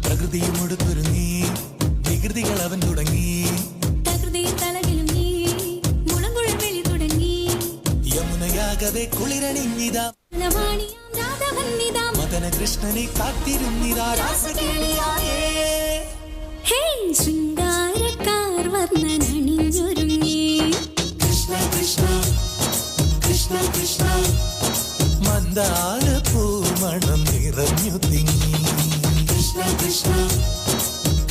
പ്രകൃതിയും ഒടുത്തൊരുങ്ങി വികൃതികൾ അവൻ തുടങ്ങി തകൃതിയിൽ തലകിലും നീ മുളങ്കുഴൽ വിളി തുടങ്ങി യമുനയാകവെ കുളിരണിഞ്ഞിതാ ലവാണിയാം രാധവന്നിതാ മദന കൃഷ്ണനെ കാത്തിരുന്നിതാ രാസകേളിയായേ. ഹേ ശൃംഗാരക്കാർ വർണ്ണൻ അണിഞ്ഞൊരുങ്ങി കൃഷ്ണ കൃഷ്ണ കൃഷ്ണ കൃഷ്ണ മന്ദാര പൂമണം നിറഞ്ഞു തിങ്ങി കൃഷ്ണ കൃഷ്ണ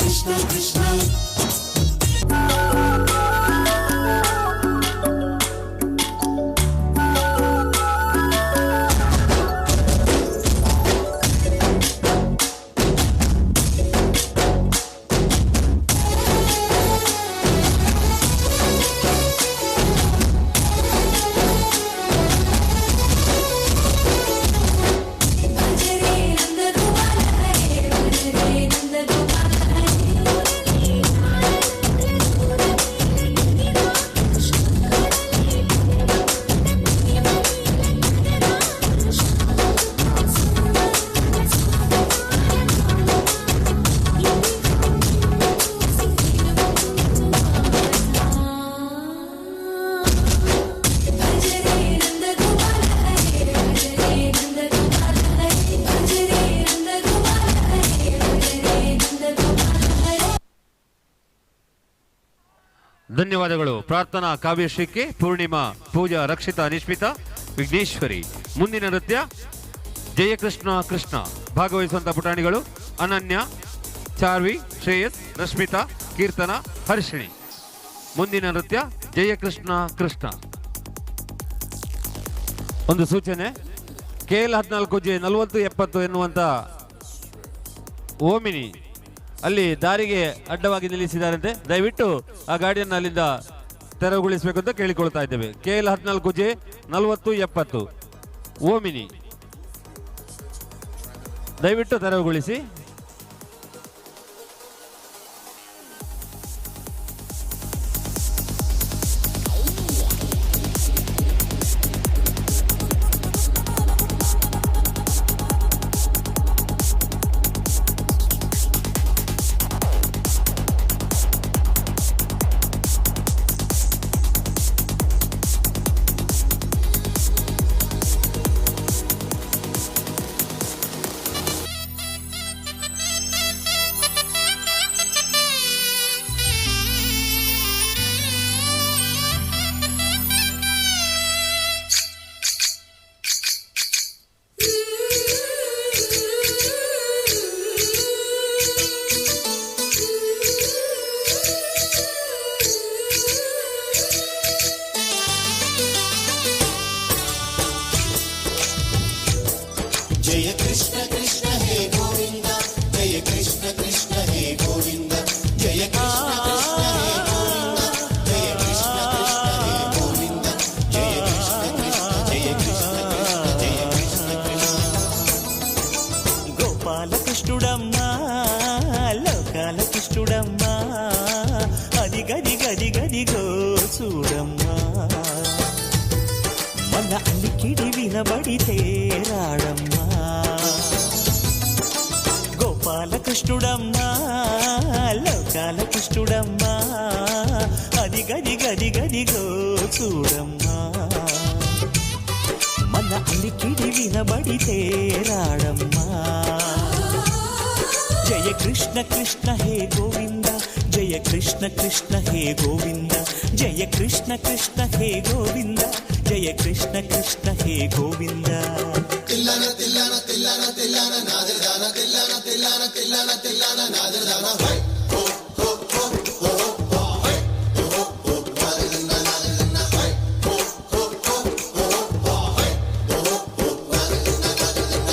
കൃഷ്ണ കൃഷ്ണ. ಧನ್ಯವಾದಗಳು. ಪ್ರಾರ್ಥನಾ ಕಾವ್ಯಶ್ರೀಕ್ಕೆ ಪೂರ್ಣಿಮಾ, ಪೂಜಾ, ರಕ್ಷಿತಾ, ನಿಶ್ಮಿತಾ, ವಿಘ್ನೇಶ್ವರಿ. ಮುಂದಿನ ನೃತ್ಯ ಜಯಕೃಷ್ಣ ಕೃಷ್ಣ. ಭಾಗವಹಿಸುವಂಥ ಪುಟಾಣಿಗಳು ಅನನ್ಯ, ಚಾರ್ವಿ, ಶ್ರೇಯಸ್, ರಶ್ಮಿತಾ, ಕೀರ್ತನ, ಹರ್ಷಿಣಿ. ಮುಂದಿನ ನೃತ್ಯ ಜಯಕೃಷ್ಣ ಕೃಷ್ಣ. ಒಂದು ಸೂಚನೆ, KL 14 J 4070 ಎನ್ನುವಂಥ ಓಮಿನಿ ಅಲ್ಲಿ ದಾರಿಗೆ ಅಡ್ಡವಾಗಿ ನಿಲ್ಲಿಸಿದ್ದಾರಂತೆ. ದಯವಿಟ್ಟು ಆ ಗಾಡಿಯನ್ನು ಅಲ್ಲಿಂದ ತೆರವುಗೊಳಿಸಬೇಕು ಅಂತ ಕೇಳಿಕೊಳ್ತಾ ಇದ್ದೇವೆ. KL 14 J 4070 Omni ದಯವಿಟ್ಟು ತೆರವುಗೊಳಿಸಿ. ಜಯ ಕೃಷ್ಣ ಕೃಷ್ಣ ಹೇ ಗೋವಿಂದ, ಜಯ ಕೃಷ್ಣ ಕೃಷ್ಣ ಹೇ ಗೋವಿಂದ, ಜಯ ಕೃಷ್ಣ ಕೃಷ್ಣ ಹೇ ಗೋವಿಂದ, ಜಯ ಕೃಷ್ಣ ಕೃಷ್ಣ ಹೇ ಗೋವಿಂದ, ಜಯ ಕೃಷ್ಣ ಕೃಷ್ಣ ಜಯ ಕೃಷ್ಣ ಕೃಷ್ಣ ಜಯ ಕೃಷ್ಣ ಕೃಷ್ಣ. గోపాలకృష్ణుడమ్మా, లోకాల కృష్ణుడమ్మా, అది గది గది గదిగో చూడమ్మా, మన అలికిడి వినబడితే రాడమ్మా. గోపాలకృష్ణుడమ్మా, లోకాల కృష్ణుడమ్మా, అది గది గది గదిగో చూడమ్మా, మన అలికిడి వినబడితే రాడమ్మా. జయ కృష్ణ కృష్ణ హే గోవింద, జయ కృష్ణ కృష్ణ హే గోవింద, జయ కృష్ణ కృష్ణ హే గోవింద, జయ కృష్ణ కృష్ణ హే గోవింద. తిల్లాన తిల్లాన తిల్లాన తిల్లాన నాదరదాన తిల్లాన తిల్లాన తిల్లాన తిల్లాన నాదరదాన హై హో హో హో హో హో హై హో హో నాదరదాన నాదరదాన హై హో హో హో హో హో హై హో హో నాదరదాన నాదరదాన.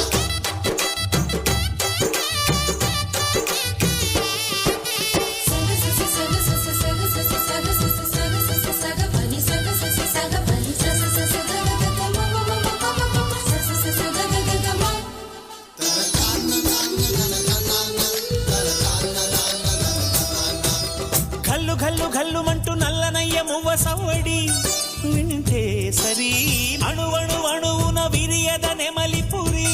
ఘల్లు ఘల్లు ఘల్లుమంటూ నల్లనయ్య మువ్వ సవ్వడి వింటే సరి, అణువణు అణువున విరియద నెమలిపురి,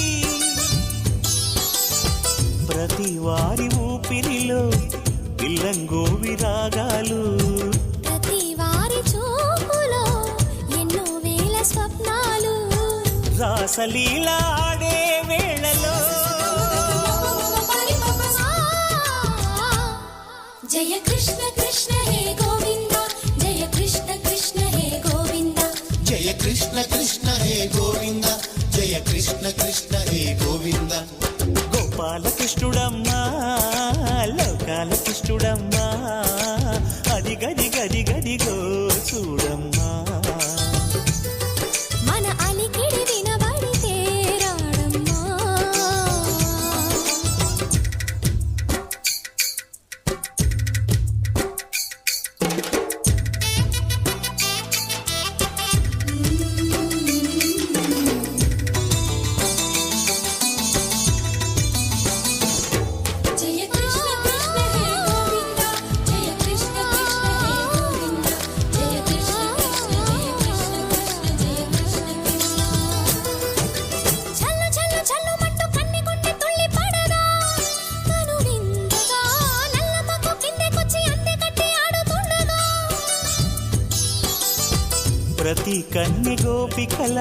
ప్రతి వారి ఊపిరిలో పిల్లంగోవి రాగాలు, ప్రతి వారి చూపులో ఎన్నో వేల స్వప్నాలు, రాసలీల ఆడే వేళలో. జయ కృష్ణ కృష్ణ హే గోవింద, జయ కృష్ణ కృష్ణ హే గోవింద, జయ కృష్ణ కృష్ణ హే గోవింద, జయ కృష్ణ కృష్ణ హే గోవింద. గోపాలకృష్ణుడమ్మా, లోకాల కృష్ణుడమ్మా, అది గది గది గదిగో చూడమ్మా, మన అలికిడి వినబడితే రాడమ్మా. జయ కృష్ణ కృష్ణ హే గోవింద, జయ కృష్ణ కృష్ణ హే గోవింద, జయ కృష్ణ కృష్ణ జయ కృష్ణ కృష్ణ జయ కృష్ణ కృష్ణ. చల్లు చల్లు చల్లుమంటూ కన్నెగుండె తుళ్ళి పడగా, కనువిందుగా నల్లమకు కిందకొచ్చి అందె కట్టి ఆడుతుండగా, ప్రతి కన్నె గోపికల,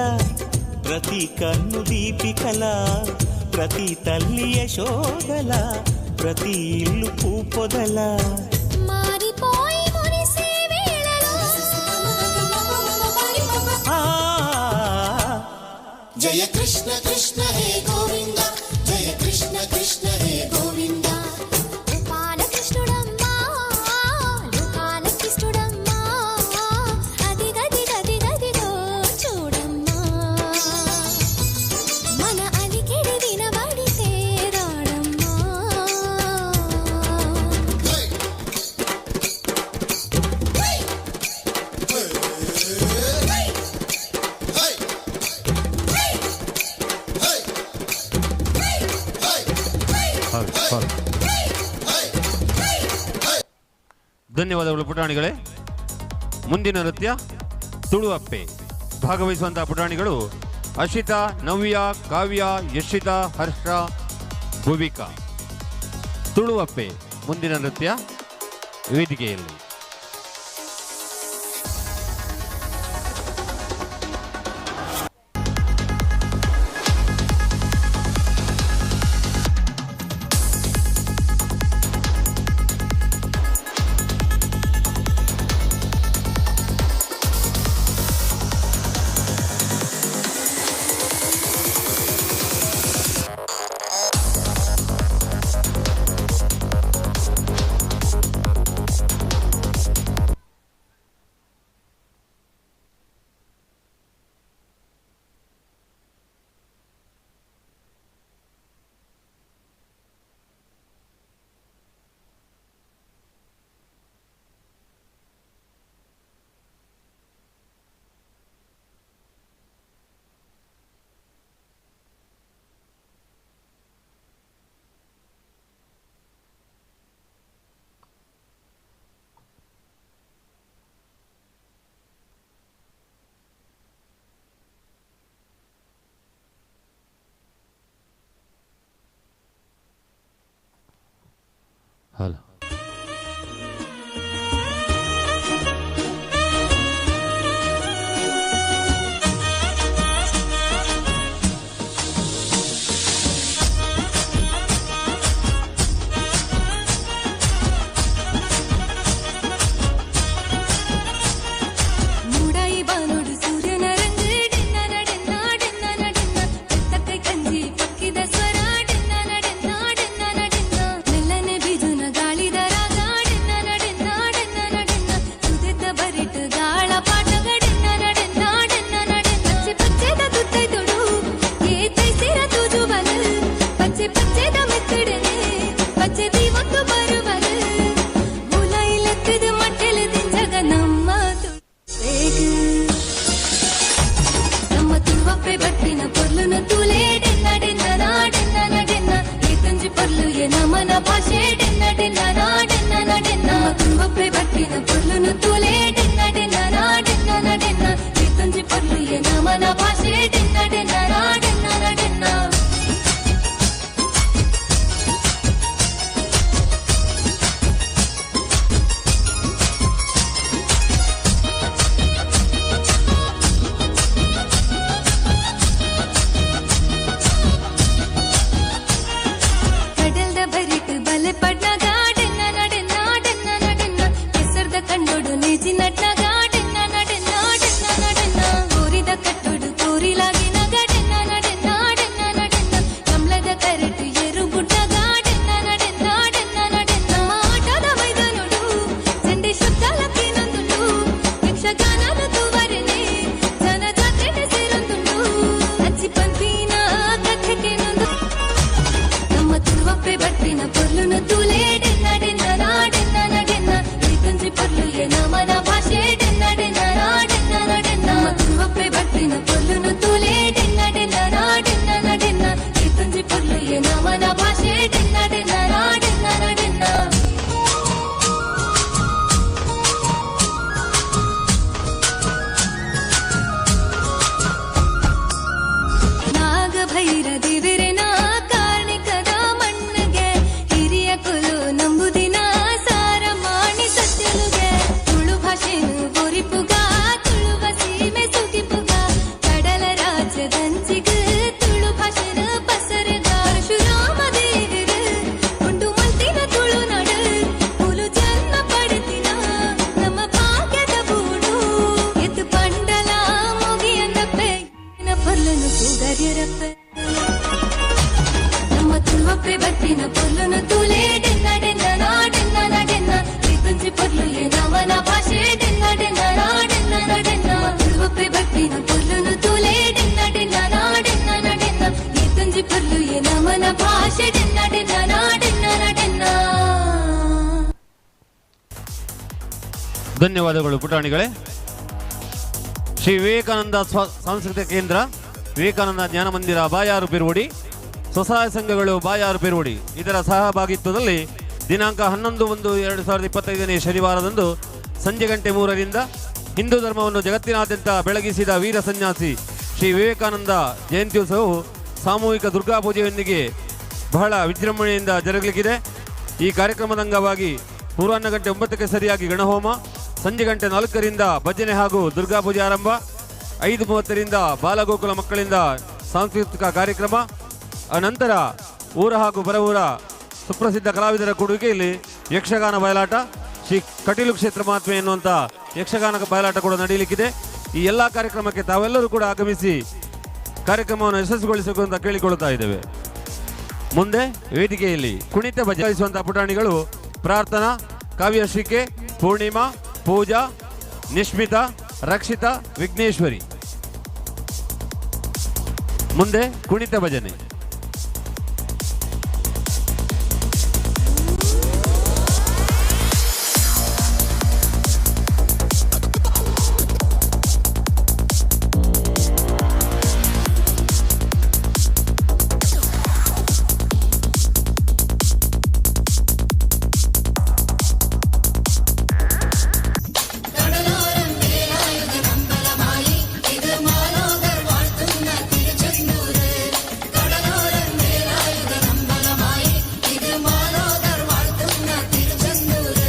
ప్రతి కన్ను దీపికల, ప్రతి తల్లి యశోదల, ప్రతి ఇల్లు పూపొదల, మారిపోయి మురిసే వేళ. ಜಯ ಕೃಷ್ಣ ಕೃಷ್ಣ ಹೇ ಗೋವಿಂದ, ಜಯ ಕೃಷ್ಣ ಕೃಷ್ಣ ಹೇ ಗೋವಿಂದ. గోపాలకృష్ణుడమ్మా, లోకాలకిష్టుడమ్మా, అదిగదిగదిగదిగో చూడమ్మా, మన అలికిడి వినబడితే రాడమ్మా. ಧನ್ಯವಾದಗಳು ಪುಟಾಣಿಗಳೇ. ಮುಂದಿನ ನೃತ್ಯ ತುಳುವಪ್ಪೆ. ಭಾಗವಹಿಸುವಂತಹ ಪುಟಾಣಿಗಳು ಅಶಿತಾ, ನವ್ಯ, ಕಾವ್ಯ, ಯಶಿತಾ, ಹರ್ಷ, ಭುವಿಕಾ. ತುಳುವಪ್ಪೆ ಮುಂದಿನ ನೃತ್ಯ ವೇದಿಕೆಯಲ್ಲಿ. ಹಲೋ. ಮೂಡಾಯಿ ಬಾನೋಡು ಸೂರ್ಯನ ರಂಗು ಡೆನ್ನ ನಡೆನ್ನ ಡೆನ್ನ ನಡೆನ್ನ, ತಕ್ಕೈ ಕಂಜಿ ಪಕ್ಕಿದ ಸ್ವರ ಡೆನ್ನ ನಡೆನ್ನ ಡೆನ್ನ ನಡೆನ್ನ, ಮೆಲ್ಲನೆ ಬೀಜುನ ಗಾಳಿ. ಧನ್ಯವಾದಗಳು ಪುಟಾಣಿಗಳೇ. ಶ್ರೀ ವಿವೇಕಾನಂದ ಸಾಂಸ್ಕೃತಿಕ ಕೇಂದ್ರ, ವಿವೇಕಾನಂದ ಜ್ಞಾನಮಂದಿರ ಬಾಯಾರು ಪೆರುವಡಿ, ಸ್ವಸಹಾಯ ಸಂಘಗಳು ಬಾಯಾರು ಪೆರುವಡಿ ಇದರ ಸಹಭಾಗಿತ್ವದಲ್ಲಿ ದಿನಾಂಕ 11-1-2025ನೇ ಶನಿವಾರದಂದು ಸಂಜೆ ಗಂಟೆ 3ರಿಂದ ಹಿಂದೂ ಧರ್ಮವನ್ನು ಜಗತ್ತಿನಾದ್ಯಂತ ಬೆಳಗಿಸಿದ ವೀರ ಸನ್ಯಾಸಿ ಶ್ರೀ ವಿವೇಕಾನಂದ ಜಯಂತ್ಯುತ್ಸವವು ಸಾಮೂಹಿಕ ದುರ್ಗಾ ಪೂಜೆಯೊಂದಿಗೆ ಬಹಳ ವಿಜೃಂಭಣೆಯಿಂದ ಜರುಗಲಿಕ್ಕಿದೆ. ಈ ಕಾರ್ಯಕ್ರಮದ ಅಂಗವಾಗಿ ಪೂರ್ವಾಹ್ನ ಗಂಟೆ 9ಕ್ಕೆ ಸರಿಯಾಗಿ ಗಣಹೋಮ, ಸಂಜೆ ಗಂಟೆ 4ರಿಂದ ಭಜನೆ ಹಾಗೂ ದುರ್ಗಾ ಪೂಜೆ ಆರಂಭ, 5:30ರಿಂದ ಬಾಲಗೋಕುಲ ಮಕ್ಕಳಿಂದ ಸಾಂಸ್ಕೃತಿಕ ಕಾರ್ಯಕ್ರಮ, ಅನಂತರ ಊರ ಹಾಗೂ ಬರವೂರ ಸುಪ್ರಸಿದ್ಧ ಕಲಾವಿದರ ಕೊಡುಗೆಯಲ್ಲಿ ಯಕ್ಷಗಾನ ಬಯಲಾಟ, ಶ್ರೀ ಕಟೀಲು ಕ್ಷೇತ್ರ ಮಹಾತ್ಮೆ ಎನ್ನುವಂಥ ಯಕ್ಷಗಾನ ಬಯಲಾಟ ಕೂಡ ನಡೆಯಲಿಕ್ಕಿದೆ. ಈ ಎಲ್ಲ ಕಾರ್ಯಕ್ರಮಕ್ಕೆ ತಾವೆಲ್ಲರೂ ಕೂಡ ಆಗಮಿಸಿ ಕಾರ್ಯಕ್ರಮವನ್ನು ಯಶಸ್ವಿಗೊಳಿಸಬೇಕು ಅಂತ ಕೇಳಿಕೊಳ್ಳುತ್ತಾ ಇದ್ದೇವೆ. ಮುಂದೆ ವೇದಿಕೆಯಲ್ಲಿ ಕುಣಿತ ಭಜಯಿಸುವಂಥ ಪುಟಾಣಿಗಳು ಪ್ರಾರ್ಥನಾ, ಕಾವ್ಯಶ್ರೀಕೆ, ಪೂರ್ಣಿಮಾ, ಪೂಜಾ, ನಿಶ್ಮಿತಾ, ರಕ್ಷಿತಾ, ವಿಘ್ನೇಶ್ವರಿ. ಮುಂದೆ ಕುಣಿತ ಭಜನೆ. கடலோரம் வேலாயுதன் அம்பலமாயி இது மாலோகர் வாழ்த்துന്ന திருச்செந்தூரு. கடலோரம் வேலாயுதன் அம்பலமாயி இது மாலோகர் வாழ்த்துന്ന திருச்செந்தூரு.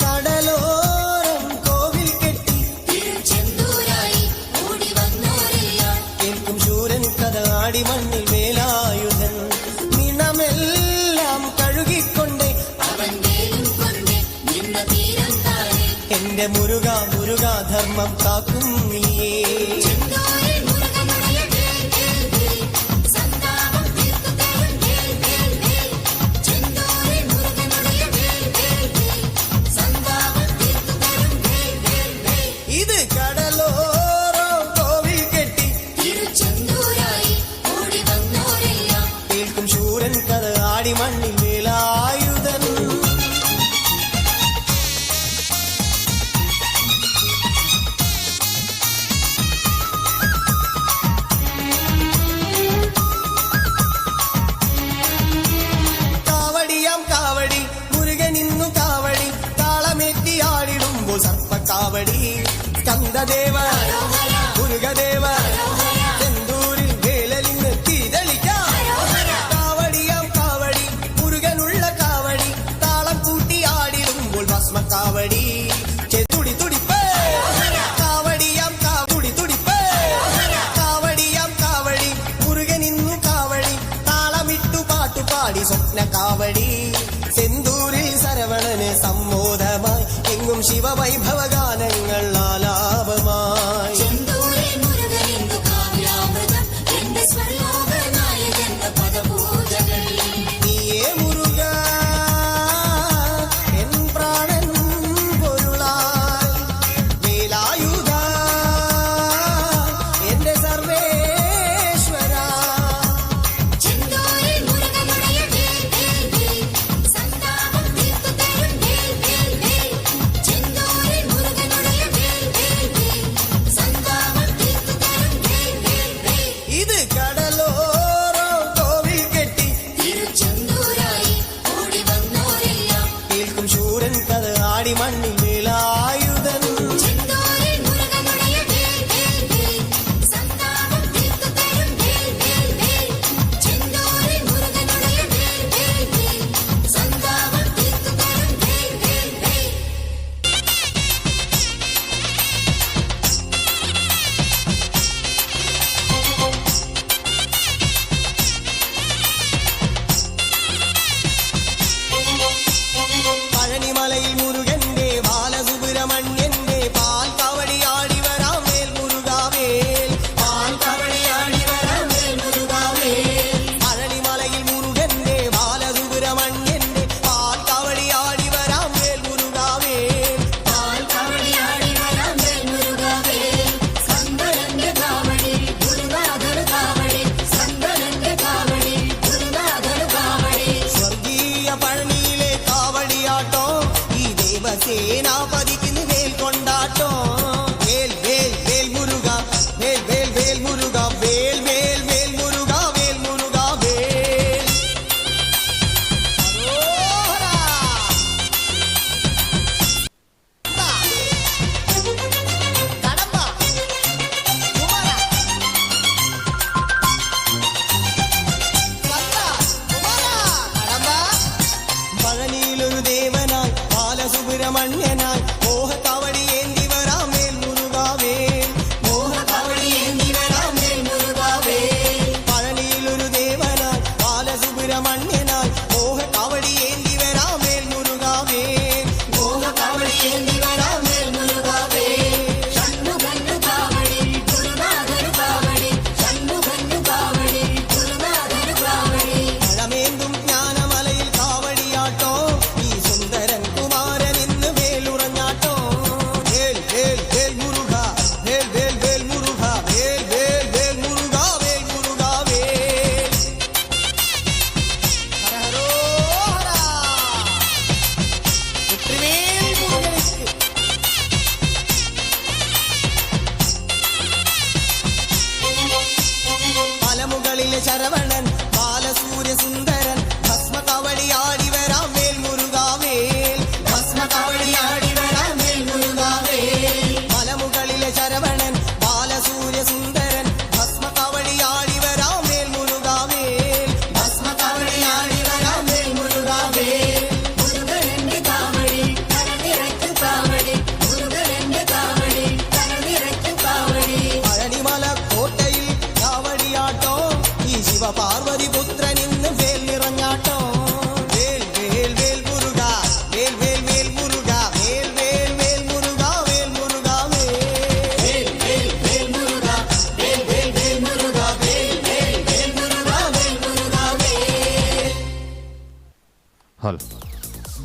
കടലോരം കോവിൽ കെട്ടി திருச்செந்தூராയി ഓടി വന്നോരെല്ലാം കേൾക്കും ശൂരൻ കഥ ആടി മണ്ണിൽ വേലായുധൻ നിണമെല്ലാം കഴുകിക്കൊണ്ടേ അവൻ വേലും കൊണ്ടേ നിന്ന തീരം താനേ. എന്റെ മുരുക മുരുക ധർമ്മം കാക്കും നീയേ. செந்தூரில் முருகனுடைய வேல் வேல் வேல் சந்தாபம் தீர்த்து தரும் வேல் வேல் வேல். செந்தூரில் முருகனுடைய வேல் வேல் வேல் சந்தாபம் தீர்த்து தரும் வேல் வேல் வேல். ഇത് കടലോരം കോവിൽ കെട്ടി திருச்செந்தூராയി ഓടി വന്നോരെല്ലാം കേൾക്കും ശൂരൻ കഥ ആടി മണ്ണിൽ വേലായുധൻ. കാവടിയാം കാവടി മുരുകനിന്നു കാവടി താളമേറ്റിയാടിടുമ്പോൾ സർപ്പക്കാവടി. സ്കന്ദദേവ മുരുകദേവ ചെന്തൂരിൽ വേലലിന്ന് തിരിതെളിക്കാം. കാവടിയാം കാവടി മുരുകനുള്ള കാവടി താളം കൂട്ടിയാടിടുമ്പോൾ ഭസ്മക്കാവടി. തുടി തുടിപ്പ് കാവടിയാം തുടി തുടിപ്പ് കാവടിയാം കാവടി മുരുകനിന്നു കാവടി താളമിട്ടു പാട്ടുപാടി സ്വപ്ന കാവടി. സെന്തൂരിൽ സരവണന് സമ്മോദമായി എങ്ങും ശിവവൈഭവ ഗാനങ്ങൾ ആലാപമായി. ചെന്തൂരിൽ മുരുകനിന്നു കാവ്യാമൃതം എന്റെ സ്വർലോകനായകന്റെ പദപൂജകൾ. നീയേ മുരുക എൻ പ്രാണൻ പൊരുളായി വേലായുധ എന്റെ സർവേശ്വര. ചെന്തൂരിൽ മുരുകനുடைய വേൽ വേൽ വേൽ സന്താപം തീർത്തു തരും വേൽ വേൽ വേൽ. ചെന്തൂരിൽ മുരുകനുடைய വേൽ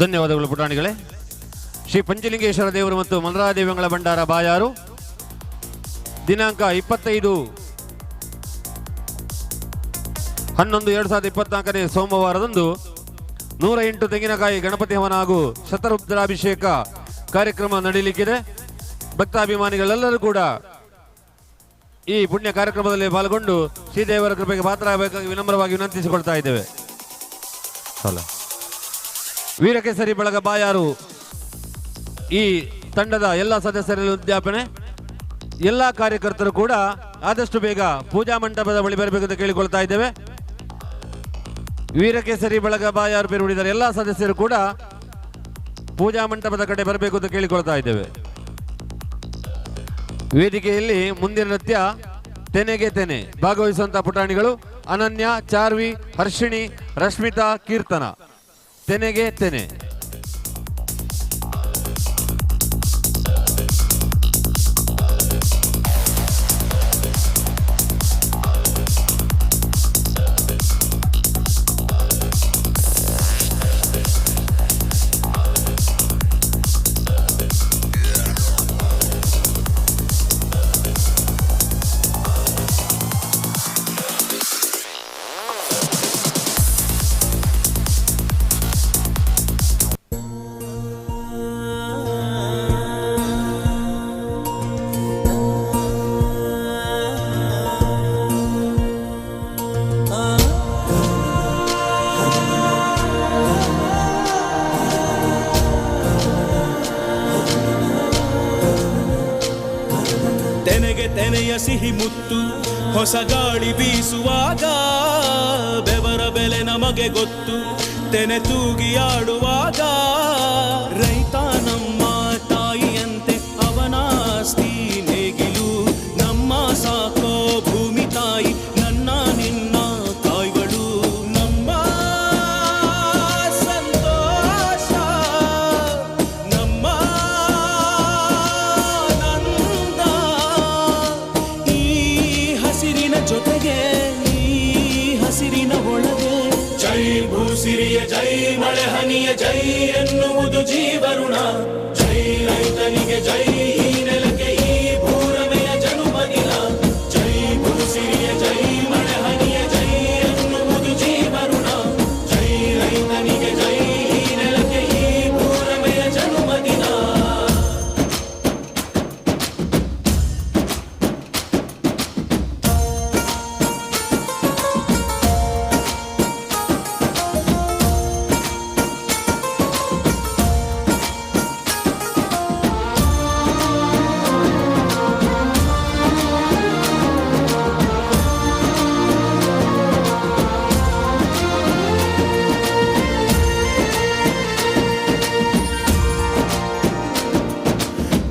ಧನ್ಯವಾದಗಳು ಪುಟಾಣಿಗಳೇ. ಶ್ರೀ ಪಂಚಲಿಂಗೇಶ್ವರ ದೇವರು ಮತ್ತು ಮಲರಾದೇವಿಗಳ ಭಂಡಾರ ಬಾಯಾರು ದಿನಾಂಕ 25/11/2024 ಸೋಮವಾರದಂದು 108 ತೆಂಗಿನಕಾಯಿ ಗಣಪತಿ ಹವನ ಹಾಗೂ ಶತರುದ್ರಾಭಿಷೇಕ ಕಾರ್ಯಕ್ರಮ ನಡೆಯಲಿಕ್ಕಿದೆ. ಭಕ್ತಾಭಿಮಾನಿಗಳೆಲ್ಲರೂ ಕೂಡ ಈ ಪುಣ್ಯ ಕಾರ್ಯಕ್ರಮದಲ್ಲಿ ಪಾಲ್ಗೊಂಡು ಶ್ರೀದೇವರ ಕೃಪೆಗೆ ಪಾತ್ರರಾಗಬೇಕಾಗಿ ವಿನಮ್ರವಾಗಿ ವಿನಂತಿಸಿಕೊಳ್ತಾ ಇದ್ದೇವೆ. ವೀರಕೇಸರಿ ಬಳಗ ಬಾಯಾರು ಈ ತಂಡದ ಎಲ್ಲ ಸದಸ್ಯರಲ್ಲಿ ಉದ್ಯಾಪನೆ. ಎಲ್ಲ ಕಾರ್ಯಕರ್ತರು ಕೂಡ ಆದಷ್ಟು ಬೇಗ ಪೂಜಾ ಮಂಟಪದ ಬಳಿ ಬರಬೇಕೆಂದು ಕೇಳಿಕೊಳ್ತಾ ಇದ್ದೇವೆ. ವೀರಕೇಸರಿ ಬಳಗ ಬಾಯಾರು ಪೇರುಡಿದರೆ ಎಲ್ಲ ಸದಸ್ಯರು ಕೂಡ ಪೂಜಾ ಮಂಟಪದ ಕಡೆ ಬರಬೇಕು ಅಂತ ಕೇಳಿಕೊಳ್ತಾ ಇದ್ದೇವೆ. ವೇದಿಕೆಯಲ್ಲಿ ಮುಂದಿನ ನೃತ್ಯ ತೆನೆಗೆ ತೆನೆ ಭಾಗವಹಿಸುವಂತಹ ಪುಟಾಣಿಗಳು ಅನನ್ಯ, ಚಾರ್ವಿ, ಹರ್ಷಿಣಿ, ರಶ್ಮಿತಾ, ಕೀರ್ತನ. ತೆನೆಗೆ ತೆನೆ. ತೆನೆಗೆ ತೆನೆಯ ಸಿಹಿ ಮುತ್ತು ಹೊಸ ಗಾಳಿ ಬೀಸುವಾಗ ಬೆವರ ಬೆಲೆ ನಮಗೆ ಗೊತ್ತು ತೆನೆ ತೂಗಿ ಆಡುವಾಗ ರೈತ ನಮ್ಮ ತಾಯಿಯಂತೆ ಅವನಾಸ್ತಿ ನೇಗಿಲು ನಮ್ಮ ಸಾಕೋ ಭೂಮಿ ತಾಯಿ ನನ್ನ ನಿನ್ನ ತಾಯ್ಗಳು ನಮ್ಮ ಸಂತೋಷ ನಮ್ಮ ಆನಂದ ಈ ಹಸಿರಿನ ಜೊತೆಗೆ ಈ ಹಸಿರಿನ ಒಳಗೆ ಜೈ ಭೂಸಿರಿಯ ಜೈ ಮಳೆ ಹನಿಯ ಜೈ ಎನ್ನುವುದು ಜೀವರುಣ ಜೈ ರೈತನಿಗೆ ಜೈ ಈ ನೆಲಕ್ಕೆ ಈ ಭೂರಮೆಯ ಜನುಮದಿನ ಜೈ ಭೂಸಿರಿಯ ಜೈ ಮಳೆ ಹನಿಯ ಜೈ ಎನ್ನುವುದು ಜೀವರುಣ ಜೈ ರೈತನಿಗೆ ಜೈ ಈ ನೆಲಕ್ಕೆ ಈ ಭೂರಮೆಯ ಜನುಮದಿನ.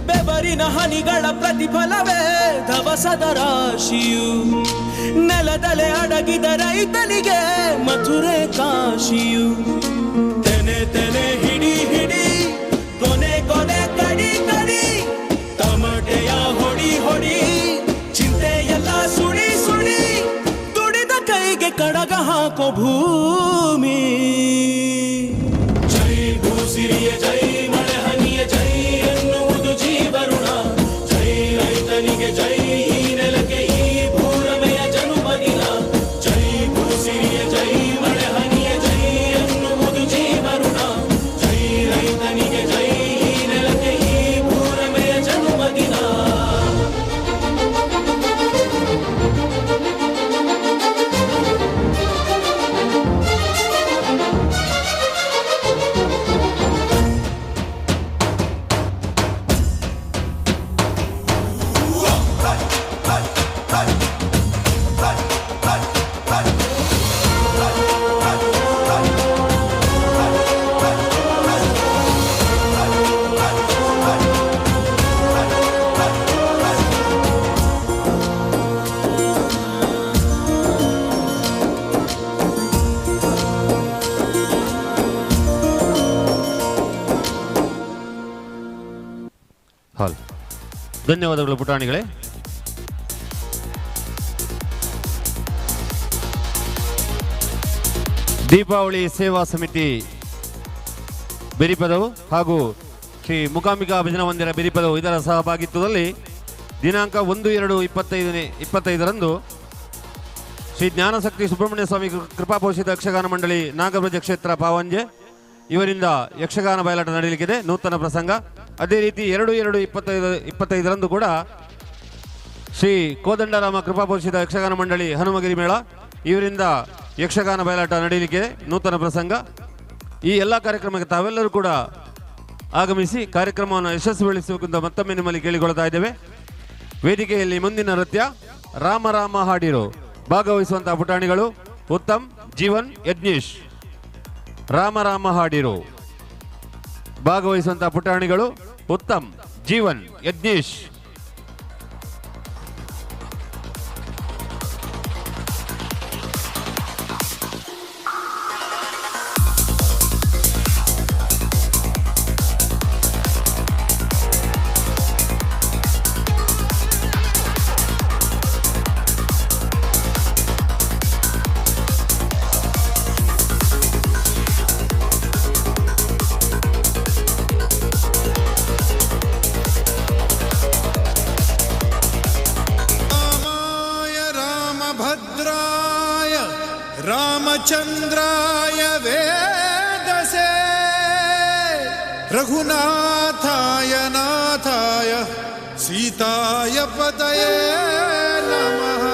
ಬೆವರಿನ ಹನಿಗಳ ಪ್ರತಿಫಲವೇ ದವಸದ ರಾಶಿಯು ನೆಲದಲೆ ಅಡಗಿದ ರೈತನಿಗೆ ಮಥುರೆ ಕಾಶಿಯು ತೆನೆ ತೆನೆ ಹಿಡಿ ಹಿಡಿ ಕೊನೆ ಕೊನೆ ಕಡಿ ಕಡಿ ತಮಟೆಯ ಹೊಡಿ ಹೊಡಿ ಚಿಂತೆಯೆಲ್ಲ ಸುಳಿ ಸುಳಿ ದುಡಿದ ಕೈಗೆ ಕಡಗ ಹಾಕೋ ಭೂಮಿ ಜೈ ಭೂಸಿರಿಯ ಜೈ ಮಳೆ ಹನಿಯ ಜೈ ಎನ್ನುವುದು ಜೀವರುಣ ಜೈ ರೈತನಿಗೆ ಜೈ ಈ ನೆಲಕ್ಕೆ ಈ ಭೂರಮೆಯ ಜನುಮದಿನ ಜೈ ಭೂಸಿರಿಯ ಜೈ ಮಳೆ ಹನಿಯ ಜೈ ಎನ್ನುವುದು ಜೀವರುಣ ಜೈ ರೈತನಿಗೆ ಜೈ ಈ ನೆಲಕ್ಕೆ ಈ ಭೂರಮೆಯ ಜನುಮದಿನ. ಹಾಲ್. ಧನ್ಯವಾದಗಳು ಪುಟಾಣಿಗಳೇ. ದೀಪಾವಳಿ ಸೇವಾ ಸಮಿತಿ ಬೆರಿಪದವು ಹಾಗೂ ಶ್ರೀ ಮೂಕಾಂಬಿಕಾ ಭಜನಾ ಮಂದಿರ ಬೆರಿಪದವು ಇದರ ಸಹಭಾಗಿತ್ವದಲ್ಲಿ ದಿನಾಂಕ 1/2/25ರಂದು ಶ್ರೀ ಜ್ಞಾನಶಕ್ತಿ ಸುಬ್ರಹ್ಮಣ್ಯ ಸ್ವಾಮಿ ಕೃಪಾಪೋಷಿತ ಯಕ್ಷಗಾನ ಮಂಡಳಿ ನಾಗಬ್ರಜ ಕ್ಷೇತ್ರ ಪಾವಂಜೆ ಇವರಿಂದ ಯಕ್ಷಗಾನ ಬಯಲಾಟ ನಡೆಯಲಿಕ್ಕಿದೆ, ನೂತನ ಪ್ರಸಂಗ. ಅದೇ ರೀತಿ 2/2/25ರಂದು ಕೂಡ ಶ್ರೀ ಕೋದಂಡರಾಮ ಕೃಪಾಪೋಷಿತ ಯಕ್ಷಗಾನ ಮಂಡಳಿ ಹನುಮಗಿರಿ ಮೇಳ ಇವರಿಂದ ಯಕ್ಷಗಾನ ಬಯಲಾಟ ನಡೆಯಲಿಕ್ಕಿದೆ, ನೂತನ ಪ್ರಸಂಗ. ಈ ಎಲ್ಲ ಕಾರ್ಯಕ್ರಮಕ್ಕೆ ತಾವೆಲ್ಲರೂ ಕೂಡ ಆಗಮಿಸಿ ಕಾರ್ಯಕ್ರಮವನ್ನು ಯಶಸ್ವಿಗೊಳಿಸಬೇಕೆಂದು ಮತ್ತೊಮ್ಮೆ ನಿಮ್ಮಲ್ಲಿ ಕೇಳಿಕೊಳ್ತಾ ಇದ್ದೇವೆ. ವೇದಿಕೆಯಲ್ಲಿ ಮುಂದಿನ ನೃತ್ಯ ರಾಮ ರಾಮ ಹಾಡಿರು. ಭಾಗವಹಿಸುವಂತಹ ಪುಟಾಣಿಗಳು ಉತ್ತಮ್, ಜೀವನ್, ಯಜ್ಞೇಶ್. ರಾಮ ರಾಮ ಹಾಡಿರು. ಭಾಗವಹಿಸುವಂತಹ ಪುಟಾಣಿಗಳು ಉತ್ತಮ್, ಜೀವನ್, ಯಜ್ಞೇಶ್. ರಾಮಭದ್ರಾಯ ರಾಮಚಂದ್ರಾಯ ವೇದಸೆ ರಘುನಾಥಾಯ ನಾಥಾಯ ಸೀತಾಯ ಪತಯೇ ನಮಃ.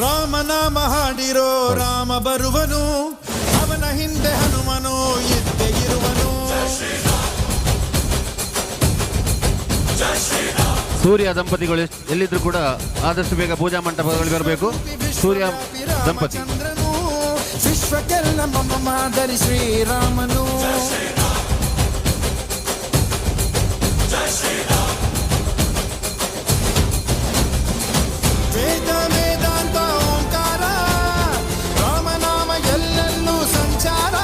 ರಾಮನಾಮ ಹಾಡಿರೋ ರಾಮ ಬರುವನು, ಅವನ ಹಿಂದೆ ಹನುಮನು ಇದ್ದೇ ಇರುವನು. ಸೂರ್ಯ ದಂಪತಿಗಳು ಎಲ್ಲಿದ್ರು ಕೂಡ ಆದಷ್ಟು ಬೇಗ ಪೂಜಾ ಮಂಟಪಗಳಿಗೆ ಬರಬೇಕು. ಸೂರ್ಯ ದಂಪತಿ. ರಾಮಚಂದ್ರನು ವಿಶ್ವಕ್ಕೆಲ್ಲ ಮಮ ಮಾದರಿ ಶ್ರೀರಾಮನು. ವೇದ ವೇದಾಂತ ಓಂಕಾರ, ರಾಮನಾಮ ಎಲ್ಲೆಲ್ಲೂ ಸಂಚಾರ.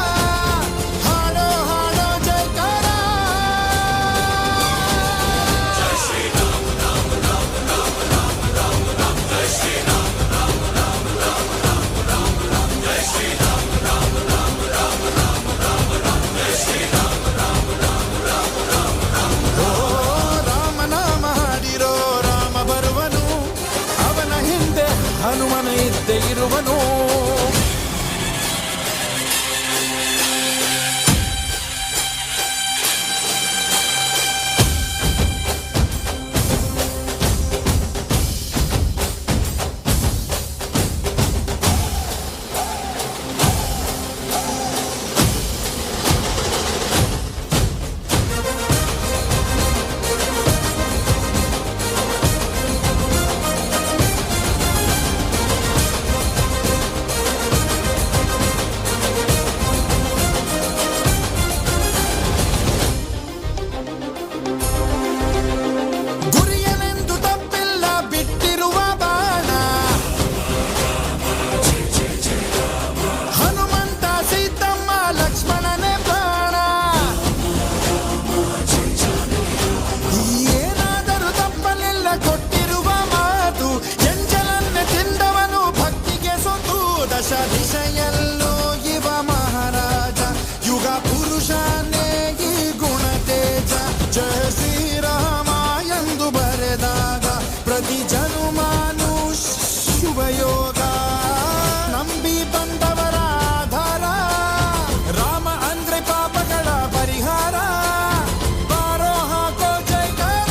ಹಾಡೋ ಹಾಡೋ ಜಯಕಾರ. ಓ ರಾಮನಾಮ ಹಾಡಿರೋ ರಾಮ ಬರುವನು, ಅವನ ಹಿಂದೆ ಹನುಮನ ಇದ್ದೇ ಇರುವನು. ಗುರಿಯನೆಂದು ತಪ್ಪಿಲ್ಲ ಬಿಟ್ಟಿರುವ ಬಾಣ, ಹನುಮಂತ ಸೀತಮ್ಮ ಲಕ್ಷ್ಮಣನೇ ಪ್ರಾಣ. ಏನಾದರೂ ತಪ್ಪಲಿಲ್ಲ ಕೊಟ್ಟಿರುವ ಮಾತು, ಎಂಜಲನ್ನೇ ತಿಂದವನು ಭಕ್ತಿಗೆ ಸೊತು. ದಶ ದಿಶೆಯಲ್ಲೂ ಇವ ಮಹಾರಾಜ, ಯುಗ ಪುರುಷನೇ ಈ ಗುಣತೇಜ. ಜಯ ಶ್ರೀರಾಮ ಎಂದು ಬರೆದಾಗ ಪ್ರತಿ ಜನುಮಾನು ಶುಭಯೋಗ. ನಂಬಿ ಬಂದವರ ಆಧಾರ ರಾಮ ಅಂದ್ರೆ ಪಾಪಗಳ ಪರಿಹಾರ. ಬಾರೋ ಹಾಕೋ ಜೈಕಾರ.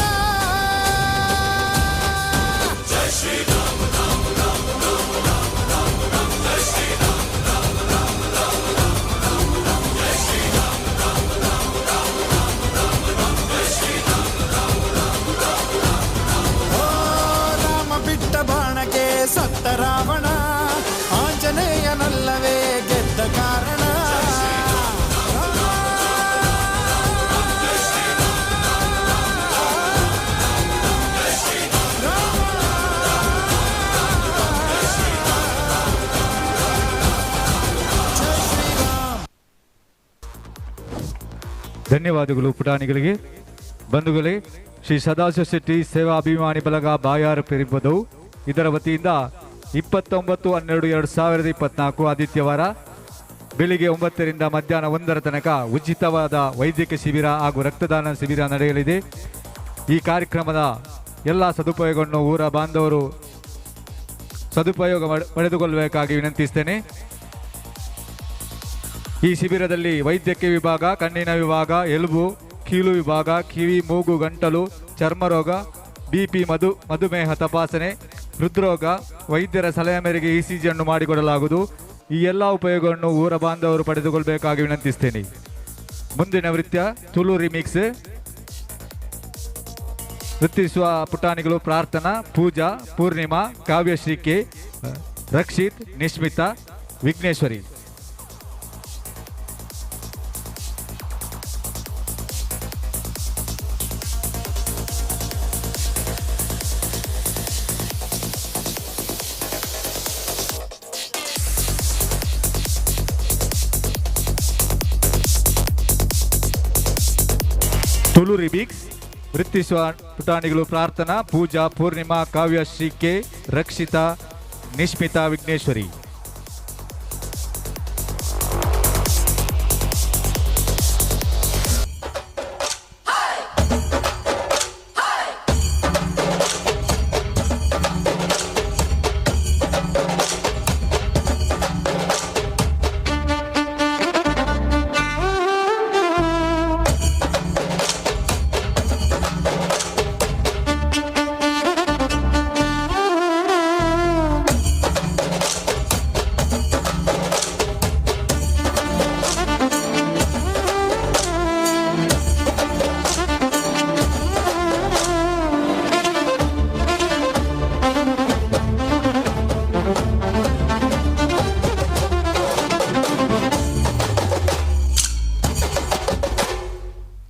ಓ ರಾಮ ಬಿಟ್ಟ ಬಾಣಕ್ಕೆ ಸತ್ತ ರಾವಣ, ಆಂಜನೇಯನಲ್ಲವೇ ಗೆದ್ದ ಕಾರಣ. ಧನ್ಯವಾದಗಳು ಪುಟಾಣಿಗಳಿಗೆ. ಬಂಧುಗಳೇ, ಶ್ರೀ ಸದಾಶಿವ ಶೆಟ್ಟಿ ಸೇವಾ ಅಭಿಮಾನಿ ಬಳಗ ಬಾಯಾರು ಪೆರಿಪದವು ಇದರ ವತಿಯಿಂದ 29/12/2024 ಆದಿತ್ಯವಾರ ಬೆಳಿಗ್ಗೆ 9ರಿಂದ ಮಧ್ಯಾಹ್ನ 1ರ ತನಕ ಉಚಿತವಾದ ವೈದ್ಯಕೀಯ ಶಿಬಿರ ಹಾಗೂ ರಕ್ತದಾನ ಶಿಬಿರ ನಡೆಯಲಿದೆ. ಈ ಕಾರ್ಯಕ್ರಮದ ಎಲ್ಲ ಸದುಪಯೋಗವನ್ನು ಊರ ಬಾಂಧವರು ಸದುಪಯೋಗ ಪಡೆದುಕೊಳ್ಳಬೇಕಾಗಿ ವಿನಂತಿಸ್ತೇನೆ. ಈ ಶಿಬಿರದಲ್ಲಿ ವೈದ್ಯಕೀಯ ವಿಭಾಗ, ಕಣ್ಣಿನ ವಿಭಾಗ, ಎಲುಬು ಕೀಲು ವಿಭಾಗ, ಕಿವಿ ಮೂಗು ಗಂಟಲು ಚರ್ಮರೋಗ, ಬಿಪಿ ಮಧುಮೇಹ ತಪಾಸಣೆ, ಹೃದ್ರೋಗ, ವೈದ್ಯರ ಸಲಹೆ ಮೇರೆಗೆ ಇಸಿಜಿಯನ್ನು ಮಾಡಿಕೊಡಲಾಗುವುದು. ಈ ಎಲ್ಲ ಉಪಯೋಗವನ್ನು ಊರ ಬಾಂಧವರು ಪಡೆದುಕೊಳ್ಳಬೇಕಾಗಿ ವಿನಂತಿಸ್ತೇನೆ. ಮುಂದಿನ ನೃತ್ಯ ತುಳು ರಿಮಿಕ್ಸ್. ನೃತ್ಯಿಸುವ ಪುಟಾಣಿಗಳು ಪ್ರಾರ್ಥನಾ, ಪೂಜಾ, ಪೂರ್ಣಿಮಾ, ಕಾವ್ಯಶ್ರೀ ಕೆ, ರಕ್ಷಿತ್, ನಿಶ್ಮಿತಾ, ವಿಘ್ನೇಶ್ವರಿ. ತುಳು ರಿಮಿಕ್ಸ್. ವೃತ್ತಿಸುವ ಪುಟಾಣಿಗಳು ಪ್ರಾರ್ಥನಾ, ಪೂಜಾ, ಪೂರ್ಣಿಮಾ, ಕಾವ್ಯಶ್ರೀ ಕೆ, ರಕ್ಷಿತಾ, ನಿಶ್ಮಿತಾ, ವಿಘ್ನೇಶ್ವರಿ.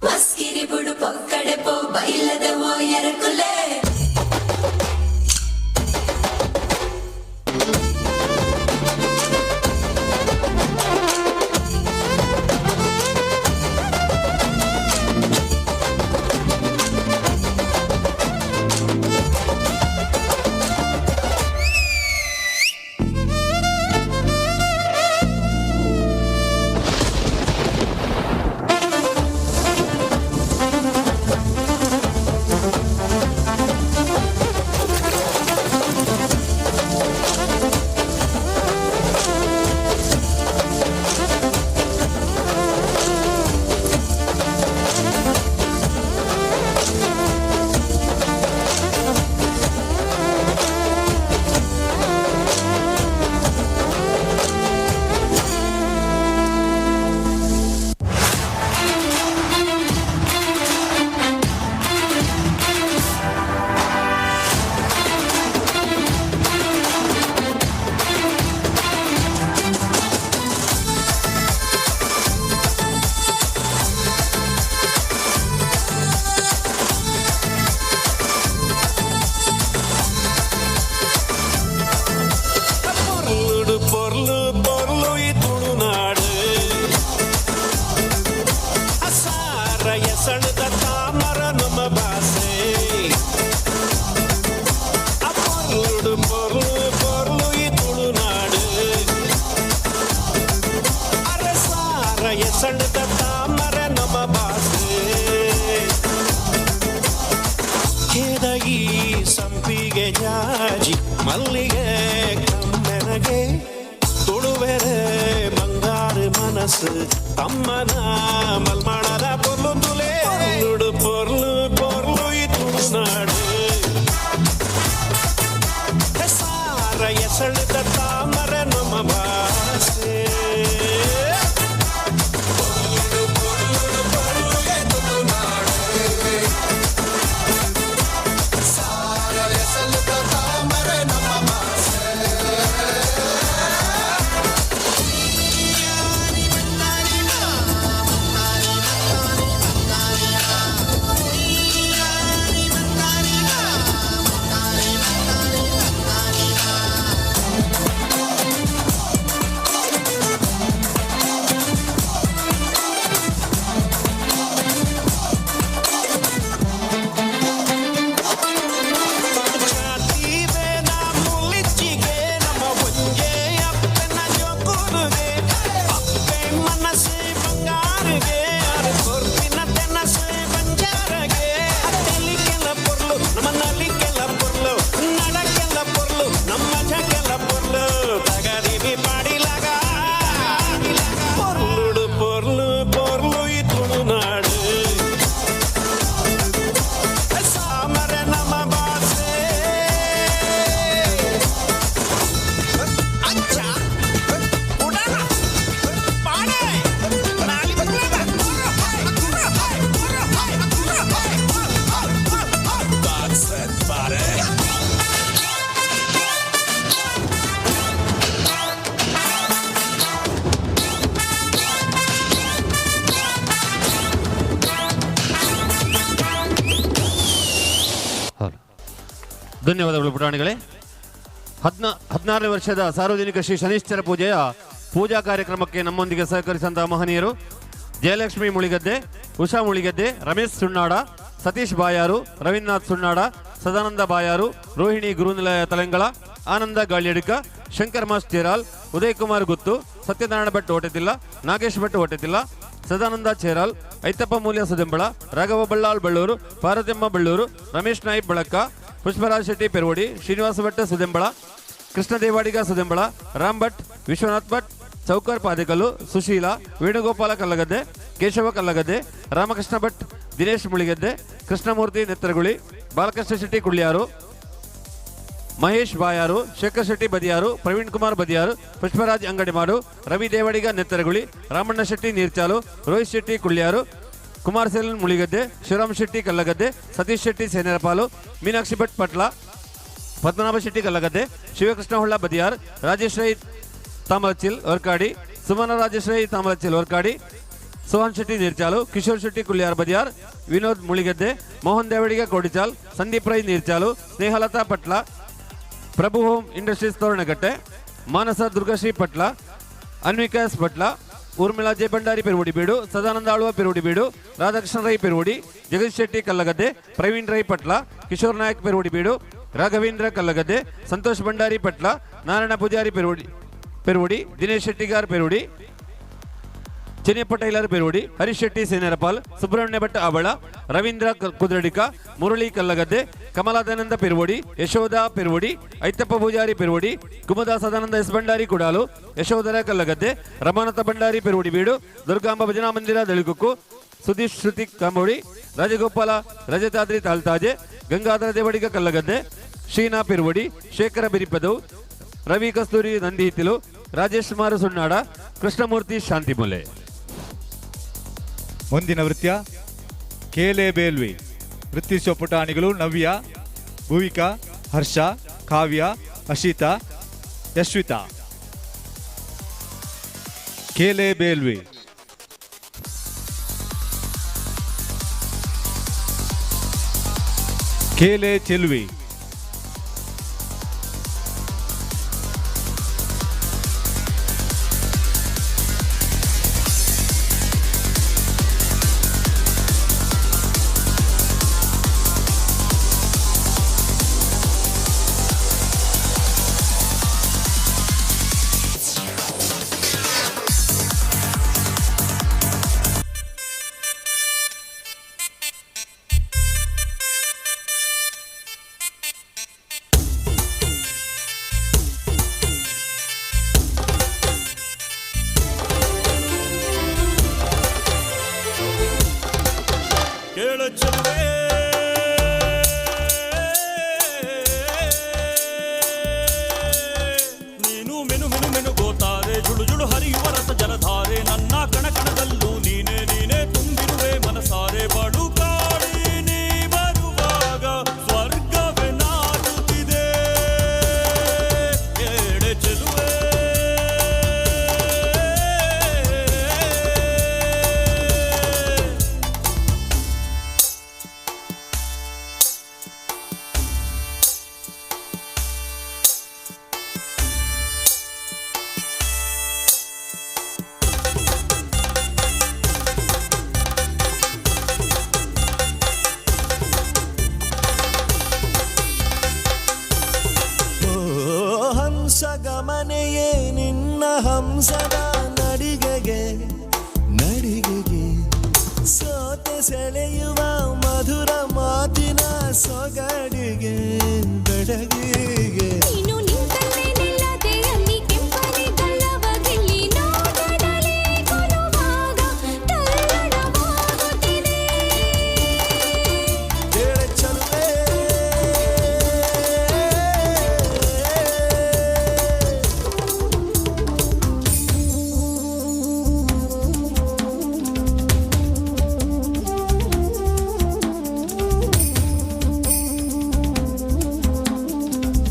ಮಸ್ಕಿರಿ ಬುಡು ಪೊಕ್ಕಡೆ ಪೋ ಬೈಲದ ಓ ಎರಕುಲೆ. ಪೊರ್ಲುಡು ಪೊರ್ಲು ಪೊರ್ಲು ಈ ತುಳುನಾಡು, ಅಸಾರ ಎಸಣದ ತಾಮರ ನಮ್ಮ ಭಾಷೆ. ಆ ಪೊರ್ಲುಡು ಪೊರ್ಲು ಪೊರ್ಲು ಈ ತುಳುನಾಡು, ಅರಸಾರ ಎಸಣದ ತಾಮರ ನಮ್ಮ ಭಾಷೆ. ಕೇದಗಿ ಸಂಪಿಗೆ ಜಾಜಿ ಮಲ್ಲಿಗೆ ಕಮ್ಮೆನಗೆ, ತುಳುವೆರೆ ಬಂಗಾರು ಮನಸ್ಸು ತಮ್ಮನ ಮಲ್ಮಾಣದ ಪೊರ್ಲು ತುಲೆ. ಪೊರ್ಲುಡು ಪೊರ್ಲು ಪೊರ್ಲು ಈ ತುಳುನಾಡು, ಸಾರ ಎಸಳದ ತಾಮರ ನಮ್ಮ ಭಾಷೆ. ಪೊರ್ಲುಡು ಪೊರ್ಲುಡು ಪೊರ್ಲು ಈ ತುಳುನಾಡು, ಸಾರ ಎಸಳದ ತಾಮರ ನಮ್ಮ ಭಾಷೆ. ಧನ್ಯವಾದಗಳು ಪುಟಾಣಿಗಳೇ. 16ನೇ ವರ್ಷದ ಸಾರ್ವಜನಿಕ ಶ್ರೀ ಶನೀಶ್ವರ ಪೂಜೆಯ ಪೂಜಾ ಕಾರ್ಯಕ್ರಮಕ್ಕೆ ನಮ್ಮೊಂದಿಗೆ ಸಹಕರಿಸಿದಂತಹ ಮಹನೀಯರು ಜಯಲಕ್ಷ್ಮಿ ಮುಳಿಗದ್ದೆ, ಉಷಾ ಮುಳಿಗದ್ದೆ, ರಮೇಶ್ ಸುಣ್ಣಾಡ, ಸತೀಶ್ ಬಾಯಾರು, ರವೀಂದ್ರನಾಥ್ ಸುಣ್ಣಾಡ, ಸದಾನಂದ ಬಾಯಾರು, ರೋಹಿಣಿ ಗುರುನಿಲಯ ತಲೆಂಗಳ, ಆನಂದ ಗಾಳಿಯಡ್ಕ, ಶಂಕರ್ ಮಾಸ್ ಚೇರಾಲ್, ಉದಯ್ ಕುಮಾರ್ ಗುತ್ತು, ಸತ್ಯನಾರಾಯಣ ಭಟ್ ಹೊಟೆತಿಲ್ಲ, ನಾಗೇಶ್ ಭಟ್ ಹೊಟೆತಿಲ್ಲ, ಸದಾನಂದ ಚೇರಾಲ್, ಐತಪ್ಪ ಮೂಲ್ಯ ಸುದೆಂಬಳ, ರಾಘವ ಬಳ್ಳಾಳ್ ಬಳ್ಳೂರು, ಪಾರ್ವತಮ್ಮ ಬಳ್ಳೂರು, ರಮೇಶ್ ನಾಯ್ಕ್ ಬಳಕ್ಕ, ಪುಷ್ಪರಾಜ್ ಶೆಟ್ಟಿ ಪೆರುವಡಿ, ಶ್ರೀನಿವಾಸ ಭಟ್ ಸುದೆಂಬಳ, ಕೃಷ್ಣ ದೇವಾಡಿಗ ಸುದೆಂಬಳ, ರಾಮ್ ಭಟ್, ವಿಶ್ವನಾಥ್ ಭಟ್, ಚೌಕರ್ ಪಾದೇಕಲ್ಲು, ಸುಶೀಲಾ, ವೇಣುಗೋಪಾಲ ಕಲ್ಲಗದ್ದೆ, ಕೇಶವ ಕಲ್ಲಗದ್ದೆ, ರಾಮಕೃಷ್ಣ ಭಟ್, ದಿನೇಶ್ ಮುಳಿಗದ್ದೆ, ಕೃಷ್ಣಮೂರ್ತಿ ನೆತ್ತರಗುಳಿ, ಬಾಲಕೃಷ್ಣ ಶೆಟ್ಟಿ ಕುಳ್ಳಿಯಾರು, ಮಹೇಶ್ ಬಾಯಾರು, ಶೇಖರ್ ಶೆಟ್ಟಿ ಬದಿಯಾರು, ಪ್ರವೀಣ್ ಕುಮಾರ್ ಬದಿಯಾರು, ಪುಷ್ಪರಾಜ್ ಅಂಗಡಿಮಾಡು, ರವಿ Devadiga ನೆತ್ತರಗುಳಿ, Ramanna Shetty ನೀರ್ಚಾಲು, Rohit Shetty ಕುಳ್ಳಿಯಾರು, Kumar salon ಮುಳಿಗದ್ದೆ, Shivaram Shetty ಕಲ್ಲಗದ್ದೆ, Satish Shetty ಸೇನರಪಾಲು, Meenakshi Bhat Patla, Padmanabha Shetty Kallagadde, Shivakrishna Holla Badiyar, Rajesh Rai Tamalachil Varkadi, Sumana Rajesh Rai Tamalachil Varkadi, Sohan Shetty Neerchalu, Kishore Shetty Kulliyar Badiyar, Vinod Muligadde, Mohan Devadiga Kodichal, Sandeep Rai Neerchalu, Snehalatha Patla, Prabhu home industries Toranagatte, Manasa Durgashree Patla, Anvika S Patla, Urmila J Bhandari Peruvadibeedu, Sadananda Alva Peruvadibeedu, Radhakrishna Rai Peruvadi, Jagadish Shetty Kallagadde, Praveen Rai Patla, Kishore Nayak Peruvadibeedu, Raghavendra Kallagadde, Santosh Bhandari Patla, Narayana Poojary Peruvadi, Dinesh Shettigar Peruvadi, Chennappa tailor Peruvadi, Harish Shetty ಸೇನರಪಾಲ್, Subrahmanya Bhat ಆಬಳ, Ravindra ಕುದ್ರಡಿಕ, Murali ಕಲ್ಲಗದ್ದೆ, ಕಮಲಾದಾನಂದ Peruvadi, Yashoda Peruvadi, ಐತಪ್ಪ ಪೂಜಾರಿ ಪೆರುವಡಿ, ಕುಮದ ಸದಾನಂದ ಎಸ್ ಭಂಡಾರಿ ಕುಡಾಲು, ಯಶೋಧರ ಕಲ್ಲಗದ್ದೆ, ರಮಾನಾಥ ಭಂಡಾರಿ ಪೆರುವಡಿ ಬೀಡು, ದುರ್ಗಾಂಬ ಭಜನಾ ಮಂದಿರ ದಳಿಗುಕ್ಕು, ಸುಧೀಶ್ ಶ್ರುತಿ ಕಾಂಬೋಡಿ, ರಾಜಗೋಪಾಲ ರಜತಾದ್ರಿ ತಾಳ್ತಾಜೆ, ಗಂಗಾಧರ ದೇವಡಿಗ ಕಲ್ಲಗದ್ದೆ, ಶೀನಾ ಪೆರುವಡಿ, ಶೇಖರ ಬಿರಿಪದವು, ರವಿ ಕಸ್ತೂರಿ ನಂದಿಹಿತ್ತಿಲು, ರಾಜೇಶ್ ಕುಮಾರ್ ಸುಣ್ಣಾಡ, ಕೃಷ್ಣಮೂರ್ತಿ ಶಾಂತಿಮೂಲೆ. ಮುಂದಿನ ನೃತ್ಯ ಕೇಲೆ ಬೇಲ್ವಿ. ನೃತ್ಯಿಸುವ ಪುಟಾಣಿಗಳು ನವ್ಯ, ಭೂವಿಕಾ, ಹರ್ಷ, ಕಾವ್ಯ, ಅಶಿತಾ, ಯಶ್ವಿತಾ. ಕೇಲೆ ಬೇಲ್ವಿ. ಕೇಲೆ ಚೆಲ್ವಿ. ನೀನು ಮೆನು ಮೆನು ಮೆನು ಗೋತಾರೆ, ಜುಳು ಜುಳು ಹರಿಯುವ ರಸ ಜಲಧಾರೆ, ನನ್ನ ಕಣಕಣದಲ್ಲೂ ನೀನೇ ನೀನೇ ತುಂಬಿರುವೆ ಮನಸಾರೆ, ಬಡು ಕಾಡಿ ನೀ ಬರುವಾಗ ಸ್ವರ್ಗವೇ ನಾಚುತ್ತಿದೆ ಏಡೆ ಚೆಲುವೆ. ಹಂಸಗಮನೆಯೇ ನಿನ್ನ ಹಂಸದ ನಡಿಗೆಗೆ ನಡಿಗೆಗೆ ಸೋತೆ ಸೆಳೆಯುವ ಮಧುರ ಮಾತಿನ ಸೊಗಡಿಗೆ ಬೆಡಗಿಗೆ. ನೀನು ನಿಂತಲ್ಲೇ ನಿಲ್ಲದೆ ಅಲ್ಲಿ ಕೆಂಪನೆ ಗಲ್ಲವಗಿಲ್ಲಿ ನೋಟದಲ್ಲಿ ಕೊಲುವಾಗ ತಲ್ಲಣವಾಗುತ್ತಿದೆ. ಕೇಳೆ ಚಲುವೆ. Thank you.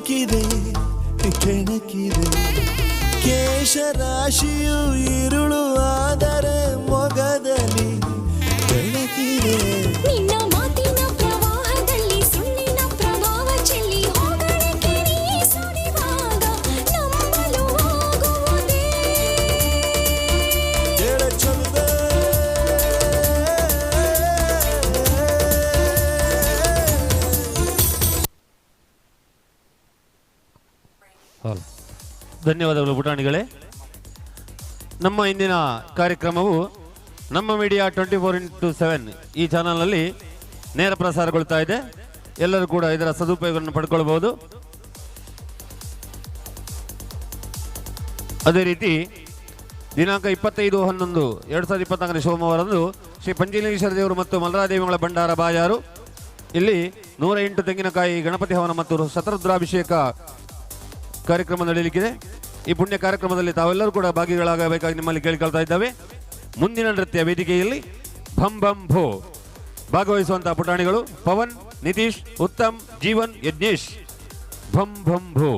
ಕೆಣಕಿದೆ ಕೆಣಕಿದೆ. ಕೇಶರಾಶಿಯು ಇರುಳು ಆದರೆ ಮೊಗದಲ್ಲಿ ಬೆಳಕಿದೆ. ನಿನ್ನ ಮಾತಿನ ಪ್ರವಾಹದಲ್ಲಿ ಸುಳ್ಳಿನ ಪ್ರಭಾವ ಚೆಲ್ಲಿ ಹೊಗಳಿಕೆ ನೀ ಸುರಿವಾಗ ನಂಬಲು ಆಗುವುದೇ? ಎಳ ಚೆಲುವೆ, ಧನ್ಯವಾದಗಳು ಪುಟಾಣಿಗಳೇ. ನಮ್ಮ ಇಂದಿನ ಕಾರ್ಯಕ್ರಮವು ನಮ್ಮ ಮೀಡಿಯಾ 24x7 ಈ ಚಾನಲ್ನಲ್ಲಿ ನೇರ ಪ್ರಸಾರಗೊಳ್ತಾ ಇದೆ. ಎಲ್ಲರೂ ಕೂಡ ಇದರ ಸದುಪಯೋಗವನ್ನು ಪಡ್ಕೊಳ್ಬಹುದು. ಅದೇ ರೀತಿ ದಿನಾಂಕ 25/11/2024 ಸೋಮವಾರಂದು ಶ್ರೀ ಪಂಚಲಿಂಗೇಶ್ವರ ದೇವರು ಮತ್ತು ಮಲರಾದೇವಿಗಳ ಭಂಡಾರ ಬಾಯಾರು ಇಲ್ಲಿ 108 ತೆಂಗಿನಕಾಯಿ ಗಣಪತಿ ಹವನ ಮತ್ತು ಶತರುದ್ರಾಭಿಷೇಕ ಕಾರ್ಯಕ್ರಮ ನಡೆಯಲಿಕ್ಕಿದೆ. ಈ ಪುಣ್ಯ ಕಾರ್ಯಕ್ರಮದಲ್ಲಿ ತಾವೆಲ್ಲರೂ ಕೂಡ ಭಾಗಿಗಳಾಗಬೇಕಾಗಿ ನಿಮ್ಮಲ್ಲಿ ಕೇಳಿಕೊಳ್ತಾ ಇದ್ದಾವೆ. ಮುಂದಿನ ನೃತ್ಯ ವೇದಿಕೆಯಲ್ಲಿ ಭಂ ಭಂ ಭೋ ಭಾಗವಹಿಸುವಂತಹ ಪುಟಾಣಿಗಳು ಪವನ್, ನಿತೀಶ್, ಉತ್ತಮ್, ಜೀವನ್, ಯಜ್ಞೇಶ್. ಭಂ ಭಂ ಭೋ.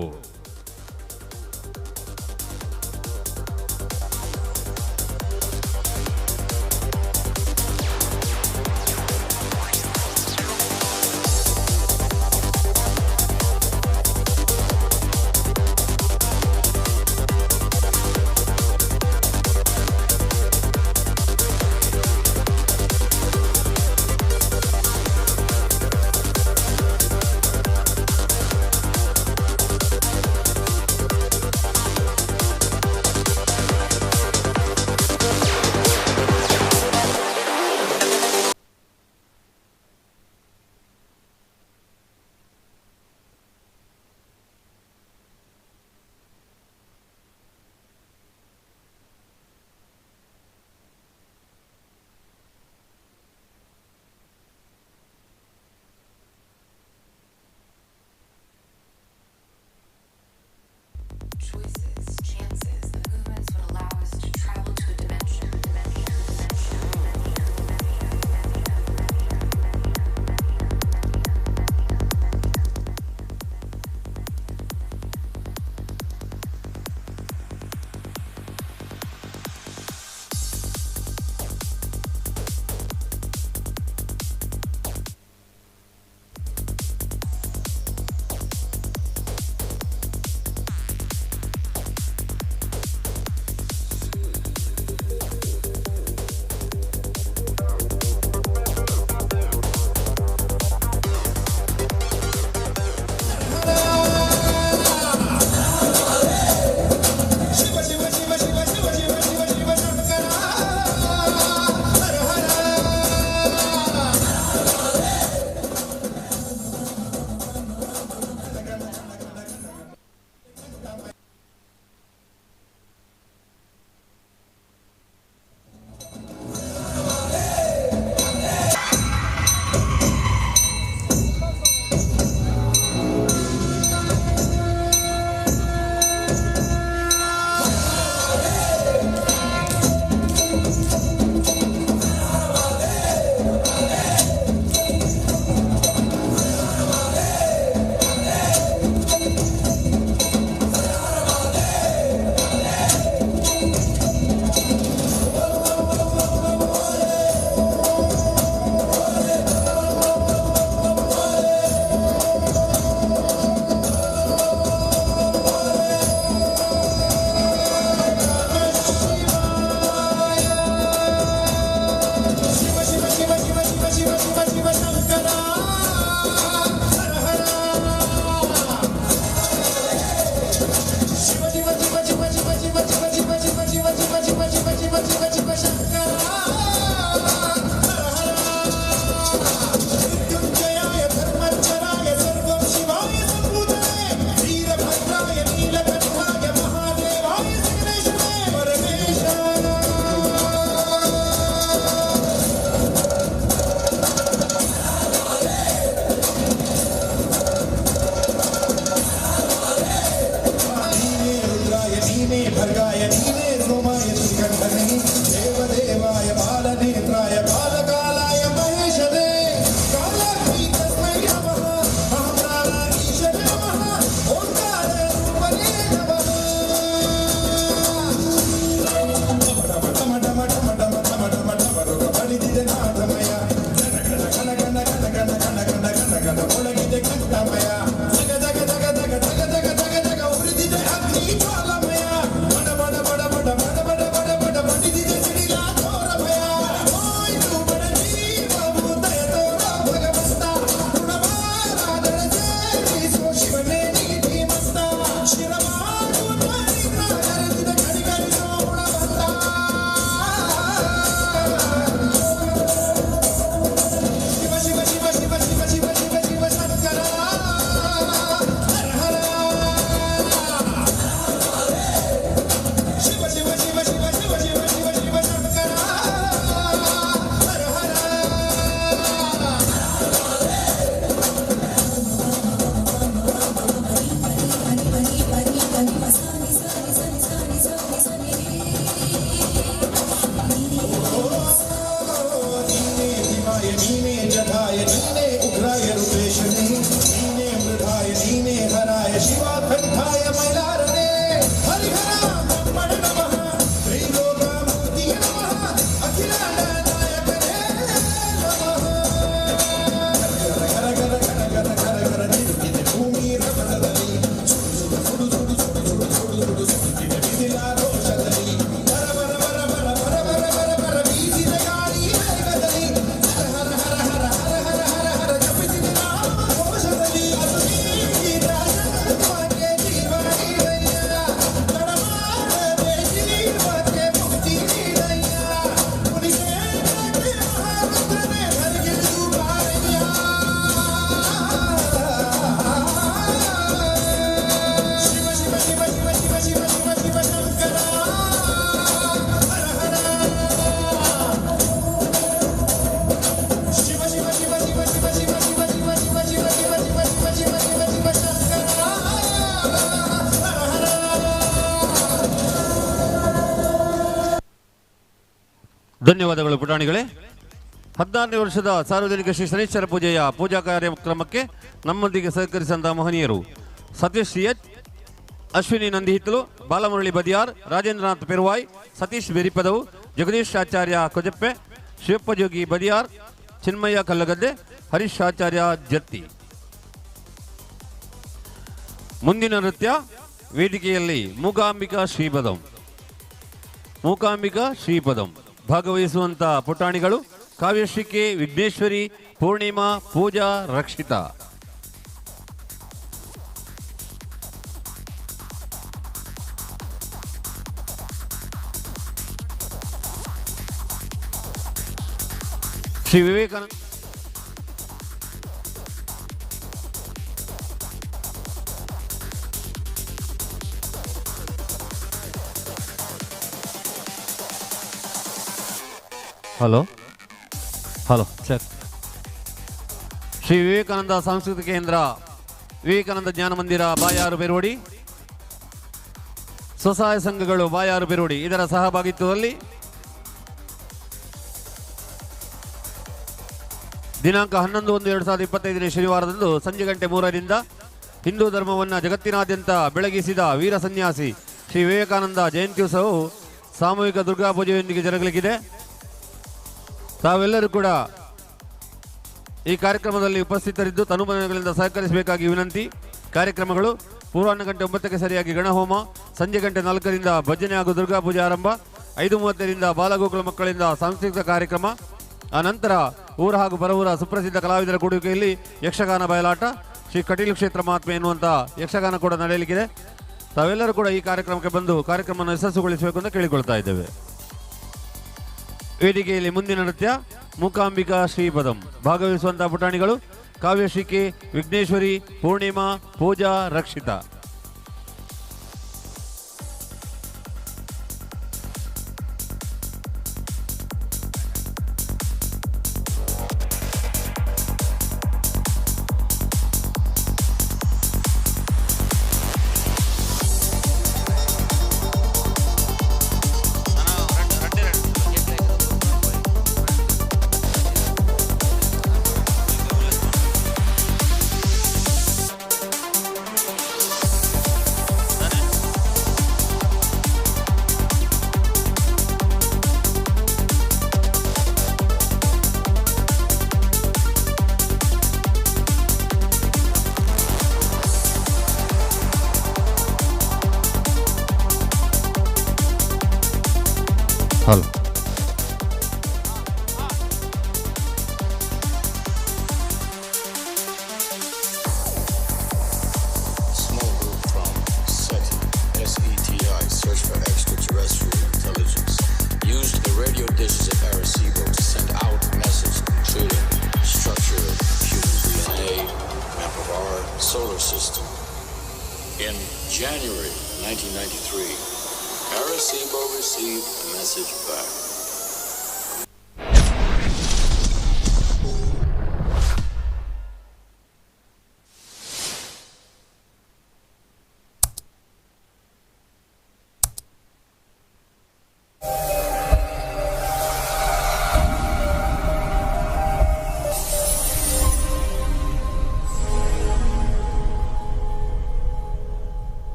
ಧನ್ಯವಾದಗಳು ಪುಟಾಣಿಗಳೇ. 16ನೇ ವರ್ಷದ ಸಾರ್ವಜನಿಕ ಶ್ರೀ ಶನೈಶ್ಚರ ಪೂಜೆಯ ಪೂಜಾ ಕಾರ್ಯಕ್ರಮಕ್ಕೆ ನಮ್ಮೊಂದಿಗೆ ಸಹಕರಿಸಿದಂತಹ ಮಹನೀಯರು ಸತೀಶ್ ಸಿ ಎಚ್, ಅಶ್ವಿನಿ ನಂದಿಹಿತ್ತಲು, ಬಾಲಮುರಳಿ ಬದಿಯಾರ್, ರಾಜೇಂದ್ರನಾಥ್ ಪೆರುವಾಯ್, ಸತೀಶ್ ಬೆರಿಪದವು, ಜಗದೀಶ್ ಆಚಾರ್ಯ ಕೊಜಪ್ಪೆ, ಶಿವಪ್ಪ ಜೋಗಿ ಬದಿಯಾರ್, ಚಿನ್ಮಯ್ಯ ಕಲ್ಲಗದ್ದೆ, ಹರೀಶ್ ಆಚಾರ್ಯ ಜತ್ತಿ. ಮುಂದಿನ ನೃತ್ಯ ವೇದಿಕೆಯಲ್ಲಿ ಮೂಕಾಂಬಿಕಾ ಶ್ರೀಪದಂ. ಮೂಕಾಂಬಿಕಾ ಶ್ರೀಪದಂ ಭಾಗವಹಿಸುವಂಥ ಪುಟಾಣಿಗಳು ಕಾವ್ಯಶ್ರೀ ಕೆ, ವಿಘ್ನೇಶ್ವರಿ, ಪೂರ್ಣಿಮಾ, ಪೂಜಾ, Rakshita. Shri Vivekananda hello hello sir. Shri Vivekananda Sanskrutika Kendra, Vivekananda Jnana Mandira, Bayar Peruvadi, ಸ್ವಸಹಾಯ ಸಂಘಗಳು ಬಾಯಾರು ಪೆರುವಡಿ ಇದರ ಸಹಭಾಗಿತ್ವದಲ್ಲಿ ದಿನಾಂಕ 11/1/2025 ಶನಿವಾರದಂದು ಸಂಜೆ ಗಂಟೆ 3ರಿಂದ ಹಿಂದೂ ಧರ್ಮವನ್ನು ಜಗತ್ತಿನಾದ್ಯಂತ ಬೆಳಗಿಸಿದ ವೀರ ಸನ್ಯಾಸಿ ಶ್ರೀ ವಿವೇಕಾನಂದ ಜಯಂತ್ಯುತ್ಸವವು ಸಾಮೂಹಿಕ ದುರ್ಗಾ ಪೂಜೆಯೊಂದಿಗೆ ಜರುಗಲಿದೆ. ತಾವೆಲ್ಲರೂ ಕೂಡ ಈ ಕಾರ್ಯಕ್ರಮದಲ್ಲಿ ಉಪಸ್ಥಿತರಿದ್ದು ತನುಮನಗಳಿಂದ ಸಹಕರಿಸಬೇಕಾಗಿ ವಿನಂತಿ. ಕಾರ್ಯಕ್ರಮಗಳು ಪೂರ್ವಾಹ್ನ ಗಂಟೆ 9ಕ್ಕೆ ಸರಿಯಾಗಿ ಗಣಹೋಮ, ಸಂಜೆ ಗಂಟೆ 4ರಿಂದ ಭಜನೆ ಹಾಗೂ ದುರ್ಗಾ ಪೂಜೆ ಆರಂಭ, 5:30ರಿಂದ ಬಾಲಗೋಕುಲ ಮಕ್ಕಳಿಂದ ಸಾಂಸ್ಕೃತಿಕ ಕಾರ್ಯಕ್ರಮ, ಆ ನಂತರ ಊರ ಹಾಗೂ ಬರವೂರ ಸುಪ್ರಸಿದ್ಧ ಕಲಾವಿದರ ಕೂಡುವಿಕೆಯಲ್ಲಿ ಯಕ್ಷಗಾನ ಬಯಲಾಟ, ಶ್ರೀ ಕಟೀಲು ಕ್ಷೇತ್ರ ಮಹಾತ್ಮೆ ಎನ್ನುವಂಥ ಯಕ್ಷಗಾನ ಕೂಡ ನಡೆಯಲಿಕ್ಕಿದೆ. ತಾವೆಲ್ಲರೂ ಕೂಡ ಈ ಕಾರ್ಯಕ್ರಮಕ್ಕೆ ಬಂದು ಕಾರ್ಯಕ್ರಮವನ್ನು ಯಶಸ್ಸುಗೊಳಿಸಬೇಕು ಅಂತ ಕೇಳಿಕೊಳ್ತಾ ಇದ್ದೇವೆ. ವೇದಿಕೆಯಲ್ಲಿ ಮುಂದಿನ ನೃತ್ಯ ಮೂಕಾಂಬಿಕಾ ಶ್ರೀಪದಂ. ಭಾಗವಹಿಸುವಂತಹ ಪುಟಾಣಿಗಳು Kavyashree K, ವಿಘ್ನೇಶ್ವರಿ, Purnima, Pooja, Rakshita. Hello. Small group from SETI, S-E-T-I, Search for Extraterrestrial Intelligence, used the radio dishes at Arecibo to send out message including structure of human DNA, map of our solar system. In January 1993, Arecibo received a message back.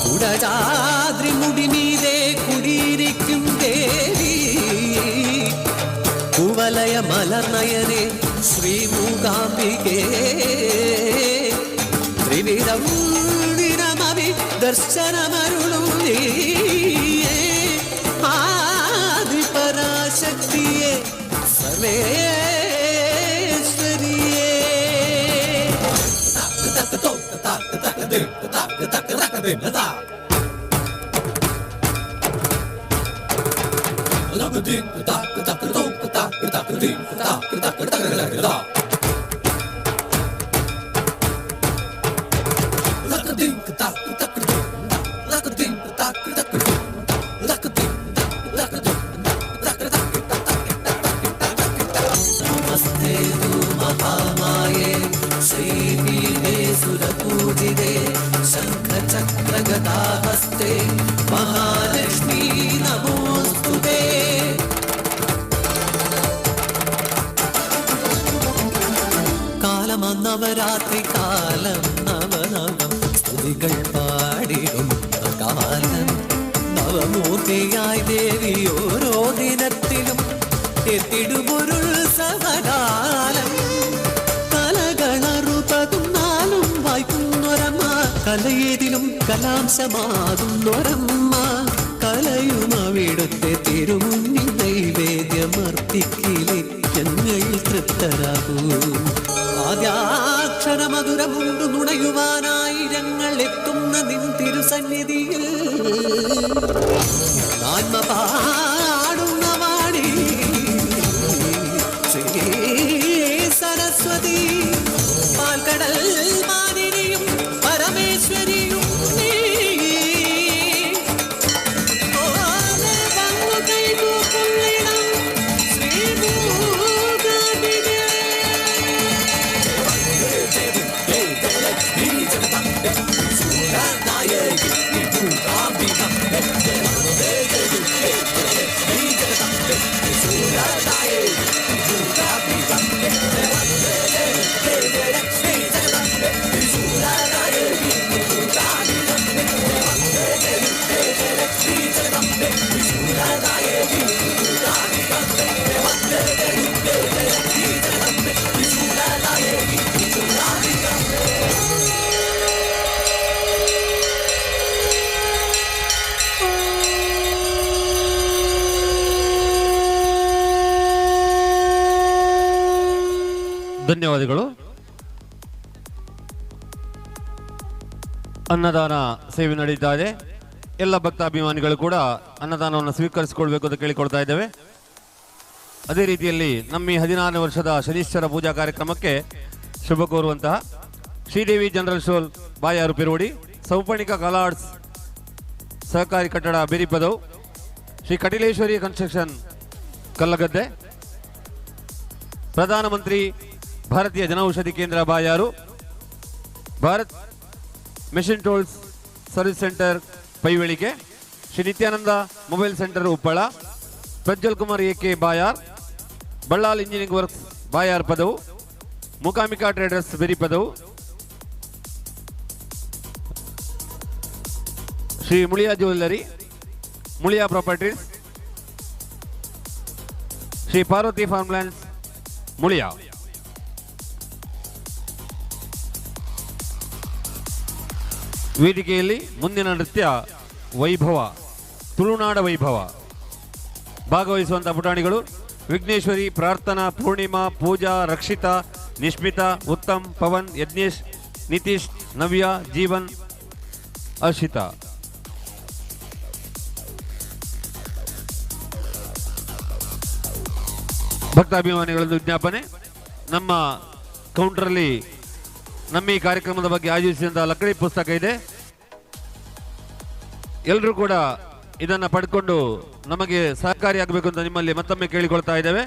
Kodachadri മുടിമീതേ കുടിയിരിക്കും ദേവി കുവലയ മലർനയനെ ശ്രീമൂകാംബികേ ത്രിവിധം ദിനമവി ദർശനമരുളും നീയേ ആദിപരാശക്തിയെ സർവേശ്വരിയേ. നമസ്തേ മഹാമായേ ശ്രീപീഠേ സുരപൂജിതേ ശംഖചക്രഗദാഹസ്തേ മഹാലക്ഷ്മീ നമോസ്തുതേ. കാലമന്നവരാത്രി കാലം നവനവം സ്തുതികൾ പാടിടും കാലം നവമൂർത്തിയായി ദേവി ഓരോ ദിനത്തിലും എത്തിടുമൊരുത്സവകാലം. കലകളറുപതും നാലും വായിക്കുന്നൊരമ്മ കലയേതിലും കലാംശമാകുന്നൊരമ്മ കലയും അവിടുത്തെ തിരുമുന്നിൽ നൈവേദ്യമർപ്പിക്കിലെ ഞങ്ങൾ തൃപ്തരാകൂ. ആദ്യാക്ഷരമധുരമുണ്ടു നുണയുവാനായി ഞങ്ങൾ എത്തുന്ന നിൻ തിരുസന്നിധിയിൽ ആത്മ പാടുന്ന വാണി ശ്രീ സരസ്വതി പാൽക്കടൽ മാലിനിയും പരമേശ്വരിയും നീ. ഓലെ വന്നു കൈകൂപ്പുള്ളിടം ശ്രീ മൂകാംബികേ. ಧನ್ಯವಾದಗಳು. ಅನ್ನದಾನ ಸೇವೆ ನಡೀತಾ ಇದೆ. ಎಲ್ಲ ಭಕ್ತಾಭಿಮಾನಿಗಳು ಕೂಡ ಅನ್ನದಾನವನ್ನು ಸ್ವೀಕರಿಸಿಕೊಳ್ಬೇಕು ಅಂತ ಕೇಳಿಕೊಳ್ತಾ ಇದ್ದೇವೆ. ಅದೇ ರೀತಿಯಲ್ಲಿ ನಮ್ಮ ಈ 16 ವರ್ಷದ ಶನೀಶ್ವರ ಪೂಜಾ ಕಾರ್ಯಕ್ರಮಕ್ಕೆ ಶುಭ ಕೋರುವಂತಹ ಶ್ರೀದೇವಿ ಜನರಲ್ ಸ್ಟೋರ್ ಬಾಯಾರು ಪಿರೋಡಿ, ಸೌಪರ್ಣಿಕ ಕಲಾ ಆರ್ಟ್ಸ್ ಸಹಕಾರಿ ಕಟ್ಟಡ ಬೇರಿಪದವು, ಶ್ರೀ ಕಟಿಲೇಶ್ವರಿ ಕನ್ಸ್ಟ್ರಕ್ಷನ್ ಕಲ್ಲಗದ್ದೆ, ಪ್ರಧಾನಮಂತ್ರಿ Bharatiya Janaushadhi Kendra Bayar, Bharat machine tools service centre Paivalike, Shri Nithyananda mobile centre Uppala, Prajwal Kumar A K Bayar, Ballal engineering works Bayar Padavu, Mookambika traders Beripadavu, Shri Muliya jewellery, Muliya properties, Shri Parvathi farmlands Muliya. ವೇದಿಕೆಯಲ್ಲಿ ಮುಂದಿನ ನೃತ್ಯ ವೈಭವ, ತುಳುನಾಡ ವೈಭವ. ಭಾಗವಹಿಸುವಂಥ ಪುಟಾಣಿಗಳು ವಿಘ್ನೇಶ್ವರಿ, ಪ್ರಾರ್ಥನಾ, ಪೂರ್ಣಿಮಾ, ಪೂಜಾ, ರಕ್ಷಿತಾ, ನಿಶ್ಮಿತಾ, ಉತ್ತಮ್, ಪವನ್, ಯಜ್ಞೇಶ್, ನಿತೀಶ್, ನವ್ಯ, ಜೀವನ್, ಅರ್ಷಿತಾ. ಭಕ್ತಾಭಿಮಾನಿಗಳದ್ದು ವಿಜ್ಞಾಪನೆ. ನಮ್ಮ ಕೌಂಟರಲ್ಲಿ ನಮ್ಮ ಈ ಕಾರ್ಯಕ್ರಮದ ಬಗ್ಗೆ ಆಯೋಜಿಸಿದಂಥ ಲಕ್ಕಡಿ ಪುಸ್ತಕ ಇದೆ. ಎಲ್ಲರೂ ಕೂಡ ಇದನ್ನು ಪಡ್ಕೊಂಡು ನಮಗೆ ಸಹಕಾರಿಯಾಗಬೇಕು ಅಂತ ನಿಮ್ಮಲ್ಲಿ ಮತ್ತೊಮ್ಮೆ ಕೇಳಿಕೊಳ್ತಾ ಇದ್ದೇವೆ.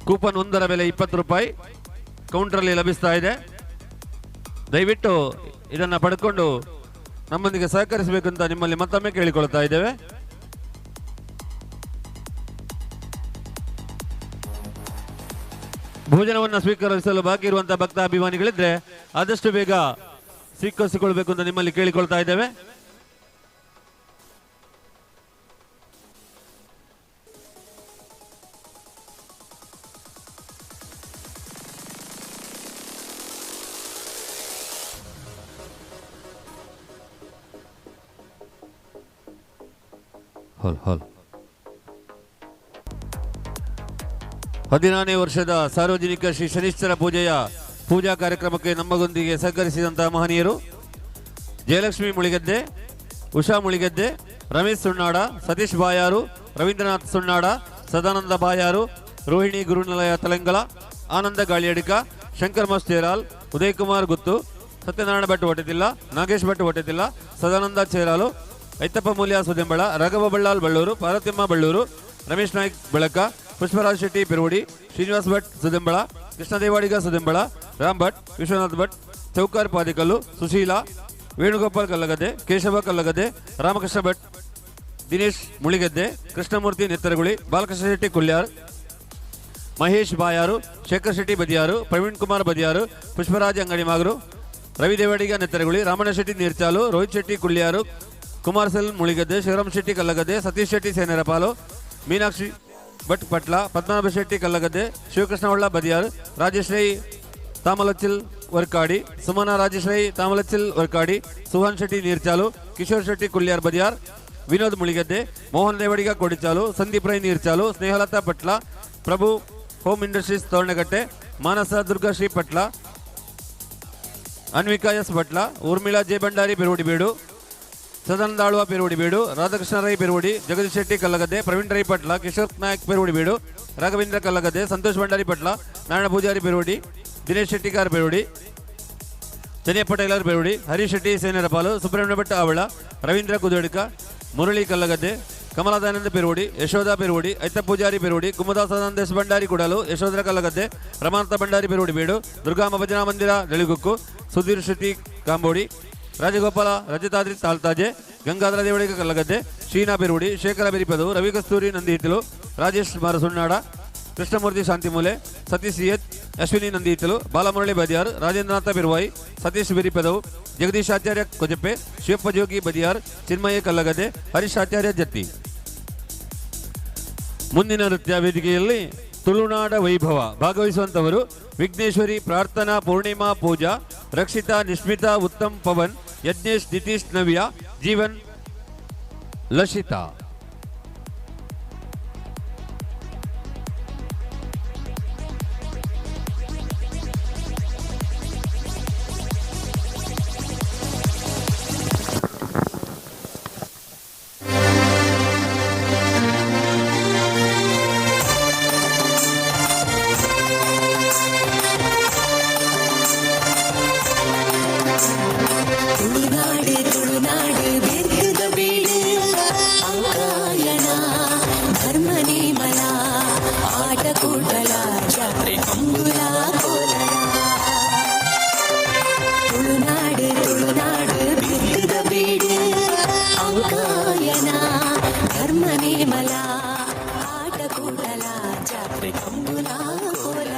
ಕೂಪನ್ ಒಂದರ ಬೆಲೆ 20 ರೂಪಾಯಿ ಕೌಂಟ್ರಲ್ಲಿ ಲಭಿಸ್ತಾ ಇದೆ. ದಯವಿಟ್ಟು ಇದನ್ನು ಪಡ್ಕೊಂಡು ನಮ್ಮೊಂದಿಗೆ ಸಹಕರಿಸಬೇಕು ಅಂತ ನಿಮ್ಮಲ್ಲಿ ಮತ್ತೊಮ್ಮೆ ಕೇಳಿಕೊಳ್ತಾ ಇದ್ದೇವೆ. ಭೋಜನವನ್ನು ಸ್ವೀಕರಿಸಲು ಬಾಕಿ ಇರುವಂತಹ ಭಕ್ತ ಅಭಿಮಾನಿಗಳಿದ್ರೆ ಆದಷ್ಟು ಬೇಗ ಸ್ವೀಕರಿಸಿಕೊಳ್ಬೇಕು ಅಂತ ನಿಮ್ಮಲ್ಲಿ ಕೇಳಿಕೊಳ್ತಾ ಇದ್ದೇವೆ. ಹಾಲ್ ಹಾಲ್ 16ನೇ ವರ್ಷದ ಸಾರ್ವಜನಿಕ ಶ್ರೀ ಶನಿಶ್ಚರ ಪೂಜೆಯ ಪೂಜಾ ಕಾರ್ಯಕ್ರಮಕ್ಕೆ ನಮ್ಮಗೊಂದಿಗೆ ಸಹಕರಿಸಿದಂತಹ ಮಹನೀಯರು ಜಯಲಕ್ಷ್ಮಿ ಮುಳಿಗದ್ದೆ, ಉಷಾ ಮುಳಿಗದ್ದೆ, ರಮೇಶ್ ಸುಣ್ಣಾಡ, ಸತೀಶ್ ಬಾಯಾರು, ರವೀಂದ್ರನಾಥ್ ಸುಣ್ಣಾಡ, ಸದಾನಂದ ಬಾಯಾರು, ರೋಹಿಣಿ ಗುರುನಿಲಯ ತಲಂಗಲ, ಆನಂದ ಗಾಳಿಯಡಿಕ, ಶಂಕರ್ ಮಸ್ತೇರಾಲ್, ಉದಯ್ ಕುಮಾರ್ ಗುತ್ತು, ಸತ್ಯನಾರಾಯಣ ಭಟ್ ಹೊಟ್ಟೆತಿಲ್ಲ, ನಾಗೇಶ್ ಭಟ್ ಹೊಟ್ಟೆತಿಲ್ಲ, ಸದಾನಂದ ಚೇರಾಲು, ಐತಪ್ಪ ಮೂಲ್ಯ ಸುದೆಂಬಳ, ರಾಘವ ಬಳ್ಳಾಲ್ ಬಳ್ಳೂರು, ಪಾರ್ವತಿಮ್ಮ ಬಳ್ಳೂರು, ರಮೇಶ್ ನಾಯ್ಕ್ ಬೆಳಕ, ಪುಷ್ಪರಾಜ್ ಶೆಟ್ಟಿ ಪೆರುವಡಿ, ಶ್ರೀನಿವಾಸ್ ಭಟ್ ಸುದೆಂಬಳ, ಕೃಷ್ಣದೇವಾಡಿಗ ಸುದೆಂಬಳ, ರಾಮ್ ಭಟ್, ವಿಶ್ವನಾಥ್ ಭಟ್, ಚೌಕಾರ್ ಪಾದಿಕಲ್ಲು, ಸುಶೀಲಾ, ವೇಣುಗೋಪಾಲ್ ಕಲ್ಲಗದ್ದೆ, ಕೇಶವ ಕಲ್ಲಗದ್ದೆ, ರಾಮಕೃಷ್ಣ ಭಟ್, ದಿನೇಶ್ ಮುಳಿಗದ್ದೆ, ಕೃಷ್ಣಮೂರ್ತಿ ನೆತ್ತರಗುಳಿ, ಬಾಲಕೃಷ್ಣ ಶೆಟ್ಟಿ ಕುಲ್ಯಾರ್, ಮಹೇಶ್ ಬಾಯಾರು, ಶೇಖರ್ ಶೆಟ್ಟಿ ಬದಿಯಾರು, ಪ್ರವೀಣ್ ಕುಮಾರ್ ಬದಿಯಾರು, ಪುಷ್ಪರಾಜ್ ಅಂಗಡಿಮಾಗರು, ರವಿ Devadiga ನೆತ್ತರಗುಳಿ, Ramanna Shetty ನೀರ್ಚಾಲು, Rohit Shetty ಕುಳ್ಳಿಯಾರು, Kumar cell ಮುಳಿಗದ್ದೆ, Shivaram Shetty ಕಲ್ಲಗದ್ದೆ, Satish Shetty ಸೇನರಪಾಲು, Meenakshi Bhat Patla, Padmanabha Shetty Kallagadde, Shivakrishna Holla Badiyar, Rajesh Rai Tamalachil Varkadi, Sumana Rajesh Rai Tamalachil Varkadi, Suhan Shetty Neerchalu, Kishore Shetty Kulliyar Badiyar, Vinod Muligadde, Mohan Devadiga Kodichalu, Sandeep Rai Neerchalu, Snehalatha Patla, Prabhu home industries Toranagatte, Manasa Durgashree Patla, Anvika S Bhatla, Urmila J Bhandari Beruvadibeedu, Sadananda Alva Peruvadibeedu, Radhakrishna Rai Peruvadi, Jagadish Shetty Kallagadde, Praveen Rai Patla, Kishore Nayak Peruvadibeedu, Raghavendra Kallagadde, Santosh Bhandari Patla, Narayana Poojary Peruvadi, Dinesh Shettigar Peruvadi, Channiyappa tailor Peruvadi, Harish Shetty ಸೇನರಪಾಲು, Subrahmanya Bhat ಆವಳ, ರವೀಂದ್ರ ಕುದೋಡಿಕ, ಮುರಳಿ ಕಲ್ಲಗದ್ದೆ, ಕಮಲಾದಾನಂದ ಪೆರುವಡಿ, ಯಶೋಧ ಪೆರುವಡಿ, ಐತ ಪೂಜಾರಿ ಪೆರುವಡಿ, ಕುಮದಾಸಾನಂದ ಎಸ್ ಭಂಡಾರಿ ಕುಡಾಲು, ಯಶೋಧರ ಕಲ್ಲಗದ್ದೆ, ರಮಾನಾಥ ಭಂಡಾರಿ ಪೆರುವಡಿಬೀಡು, ದುರ್ಗಾಂಬ ಭಜನಾ ಮಂದಿರ ನೆಳಿಗುಕ್ಕು, ಸುಧೀರ್ ಶೆಟ್ಟಿ ಕಾಂಬೋಡಿ, ರಾಜಗೋಪಾಲ ರಜತಾದ್ರಿ ತಾಳ್ತಾಜೆ, ಗಂಗಾಧರ ದೇವಡಿಗ ಕಲ್ಲಗದ್ದೆ, ಶೀನಾ ಪೆರುವಡಿ, ಶೇಖರ ಬೆರಿಪದವು, ರವಿ ಕಸ್ತೂರಿ ನಂದಿಹಿತ್ತಲು, ರಾಜೇಶ್ ಮಾರಸುಣ್ಣಾಡ, ಕೃಷ್ಣಮೂರ್ತಿ ಶಾಂತಿಮೂಲೆ, ಸತೀಶ್ ಎಚ್, ಅಶ್ವಿನಿ ನಂದಿಹಿತ್ತಲು, ಬಾಲಮುರಳಿ ಬದಿಯಾರ್, ರಾಜೇಂದ್ರನಾಥ ಬಿರುವಾಯಿ, ಸತೀಶ್ ಬೆರಿಪದವು, ಜಗದೀಶ್ ಆಚಾರ್ಯ ಕೊಜಪ್ಪೆ, ಶಿವಪ್ಪ ಜೋಗಿ ಬದಿಯಾರ್, ಚಿನ್ಮಯ ಕಲ್ಲಗದ್ದೆ, ಹರೀಶ್ ಆಚಾರ್ಯ ಜತ್ತಿ. ಮುಂದಿನ ನೃತ್ಯ ವೇದಿಕೆಯಲ್ಲಿ ತುಳುನಾಡ ವೈಭವ ಭಾಗವಹಿಸುವಂಥವರು ವಿಘ್ನೇಶ್ವರಿ, ಪ್ರಾರ್ಥನಾ, ಪೂರ್ಣಿಮಾ, ಪೂಜಾ, ರಕ್ಷಿತಾ, ನಿಶ್ಮಿತಾ, ಉತ್ತಮ್, ಪವನ್, ಯಜ್ಞೇಶ್, ನಿತೀಶ್, ನವ್ಯ, ಜೀವನ್, ಲಶಿತಾ. ತುಳುನಾಡು ತುಳುನಾಡು ಬೆತ್ತದ ಬೀಡು ಅಂಕಾಯಣ ಧರ್ಮ ನೇಮಲ ಆಟ ಕೂಟಲ ಜಾತ್ರೆ ಕಂಬುಲ ಕೋಲಲ. ತುಳುನಾಡು ತುಳುನಾಡು ಬೆತ್ತದ ಬೀಡು ಅಂಕಾಯಣ ಧರ್ಮ ನೇಮಲ ಆಟ ಕೂಟಲ ಜಾತ್ರೆ ಕಂಬುಲ ಕೋಲಲ.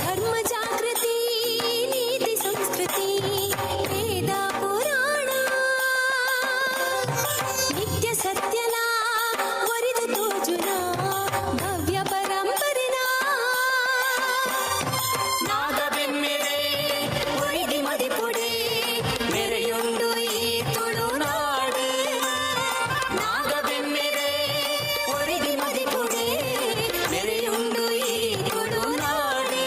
ಧರ್ಮ ಜಾಗೃತಿ ನೀತಿ ಸಂಸ್ಕೃತಿ ವೇದ ಪುರಾಣ ನಿತ್ಯ ಸತ್ಯಲ ಒರಿದು ತೋಜುನ ಭವ್ಯ ಪರಂಪರೆನ ನಾಗಬೆಮ್ಮೆರೆ ಒಯ್ದಿ ಮದಿಪುಡೆ ಮೆರೆಯುಂಡು ಈ ತುಳುನಾಡು ನಾಗಬೆಮ್ಮೆರೆ ಒರಿದಿ ಮದಿಪುಡೆ ಮೆರೆಯುಂಡು ಈ ತುಳುನಾಡು.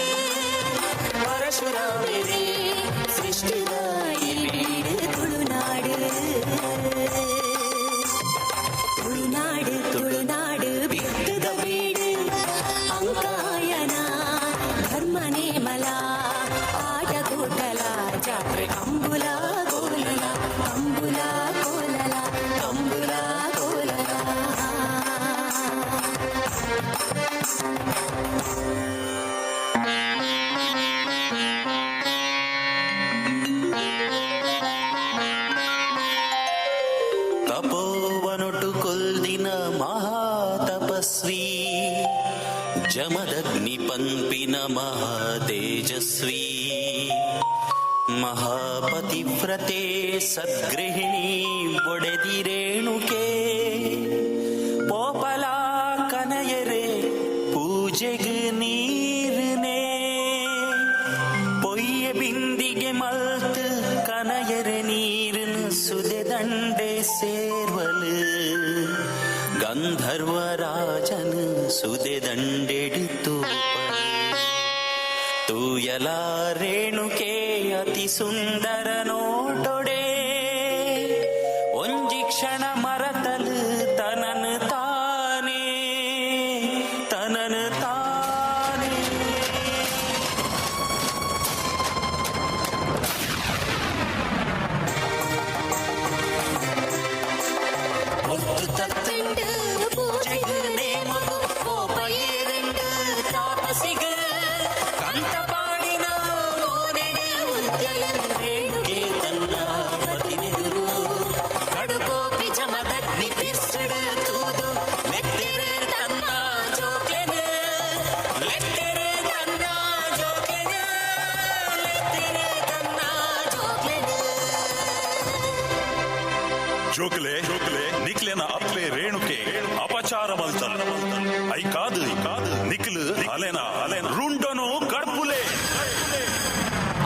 ಪನ್ಪಿನ ಮಹಾತಪಸ್ವಿ, ಜಮದಗ್ನಿ ಪನ್ಪಿನ ಮಹಾತೇಜಸ್ವಿ, ಮಹಾಪತಿವ್ರತೆ ಸದ್ಗೃಹಿಣಿ ಬೊಡೆದಿರೇಣುಕೆ, ಪೋಪಲಾ ಕನಯರೆ ಪೂಜೆಗ್ ನೀರ್ನೇ, ಪೊಯ್ಯ ಬಿಂದಿಗೆ ಮಲ್ತ್ ಕನಯರೆ ನೀರಿನ ಸುದೆ ದಂಡೆ ಸೇರ್ವಲು, ಗಂಧರ್ವರಾಜನ ಸುದೆ ದಂಡೆಡಿತು ತೂಯಲ ರೇಣುಕೆ ಅತಿ ಸುಂದರ ನೋಟೊಡೆ, ಒಂಜಿ ಕ್ಷಣ ಮರತಲು ತನನು ತಾನೇ ತನನು ತಾನೇ. ಒತ್ತು ತತ್ತಂಡು ಪೂಜೆಗು ನೇಮಗು ಕೋಪ ಏರೆಂಡು ತಾಪಸಿಗು ಕಂತ ಪಾಡಿನ ಮೋನೆಡೆ ಉದ್ಯಲನ್ ರೇಣುಕೆ ತನ್ನ ಪತಿನೆದುರು ಕಡುಕೋಪಿ ಜಮದಗ್ನಿ ಪಿರ್ಸಡು ತೂದು ಲೆತ್ತೆರೆ ತನ್ನ ಜೋಕ್ಲೆನು ಲೆತ್ತೆರೆ ತನ್ನ ಜೋಕ್ಲೆನು ಲೆತ್ತೆರೆ ತನ್ನ ಜೋಕ್ಲೆನು. ಜೋಕ್ಲೆ ಜೋಕ್ಲೆ ನಿಕ್ಲೆನ ಅಪ್ಲೆ ರೇಣುಕೆ ಅಪಚಾರ ಮಲ್ತಲ್ I ಕಾದು ಕಾದು ನಿಕ್ಲು ಅಲೆನ ಅಲೆನ ರುಂಡನು ಕಡ್ಪುಲೆ.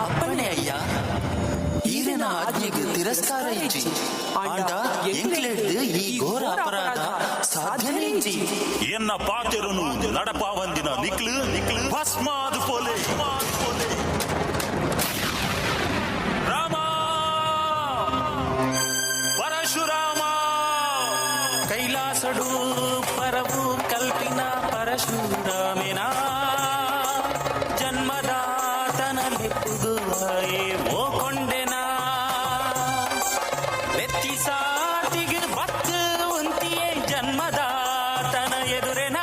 ಅಪ್ಪಣೆ ಅಯ್ಯ, ಈರೆನ ಆಜ್ಞೆಗೆ ತಿರಸ್ಕಾರ ಇಜ್ಜಿ. ಆಂಡ ಎಂಕ್ಲೆಡ್ದು ಈ ಘೋರ ಅಪರಾಧ ಸಾಧ್ಯನೇ ಇಜ್ಜಿ. ಎನ್ನ ಪಾತೆರನು ನಡಪಾವಂದಿನ ನಿಕ್ಲು ನಿಕ್ಲು ಭಸ್ಮಾದು ಪೋಲೆ. ರಾಮ ಪರಶುರಾಮ ಕೈಲಾಸಡು ಪರವು ಕಲ್ಪಿನ ಪರಶುರಾಮೆನ ಜನ್ಮದಾತನ ಲೆಪ್ಪುಗು ಆಯೆ ಓ ಕೊಂಡೆನ, ಲೆತ್ತಿ ಸಾತಿಗೆ ಬತ್ತು ಉಂತಿಯೇ ಜನ್ಮದಾತನ ಎದುರೆನ,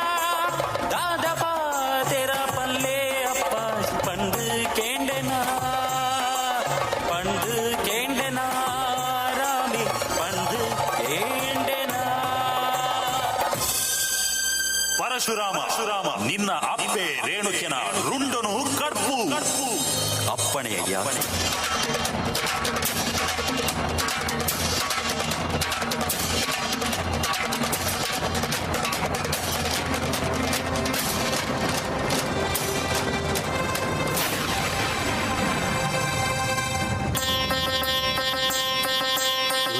ದಾದ ಪಾತೆರ ಪಲ್ಲೆ ಅಪ್ಪ ಪಂಡು ಕೇಂಡೆನ ಪಂಡು ಕೇಂಡೆನ ರಾಮಿ ಪಂಡು ಕೇಂಡೆನ. ಪರಶುರಾಮ ಪರಶುರಾಮ ನಿನ್ನ ಅಪ್ಪೆ ರೇಣುಕೆನ ರುಂಡನು ಕಡ್ಪು. ಅಪ್ಪಣೆ ಅಯ್ಯ.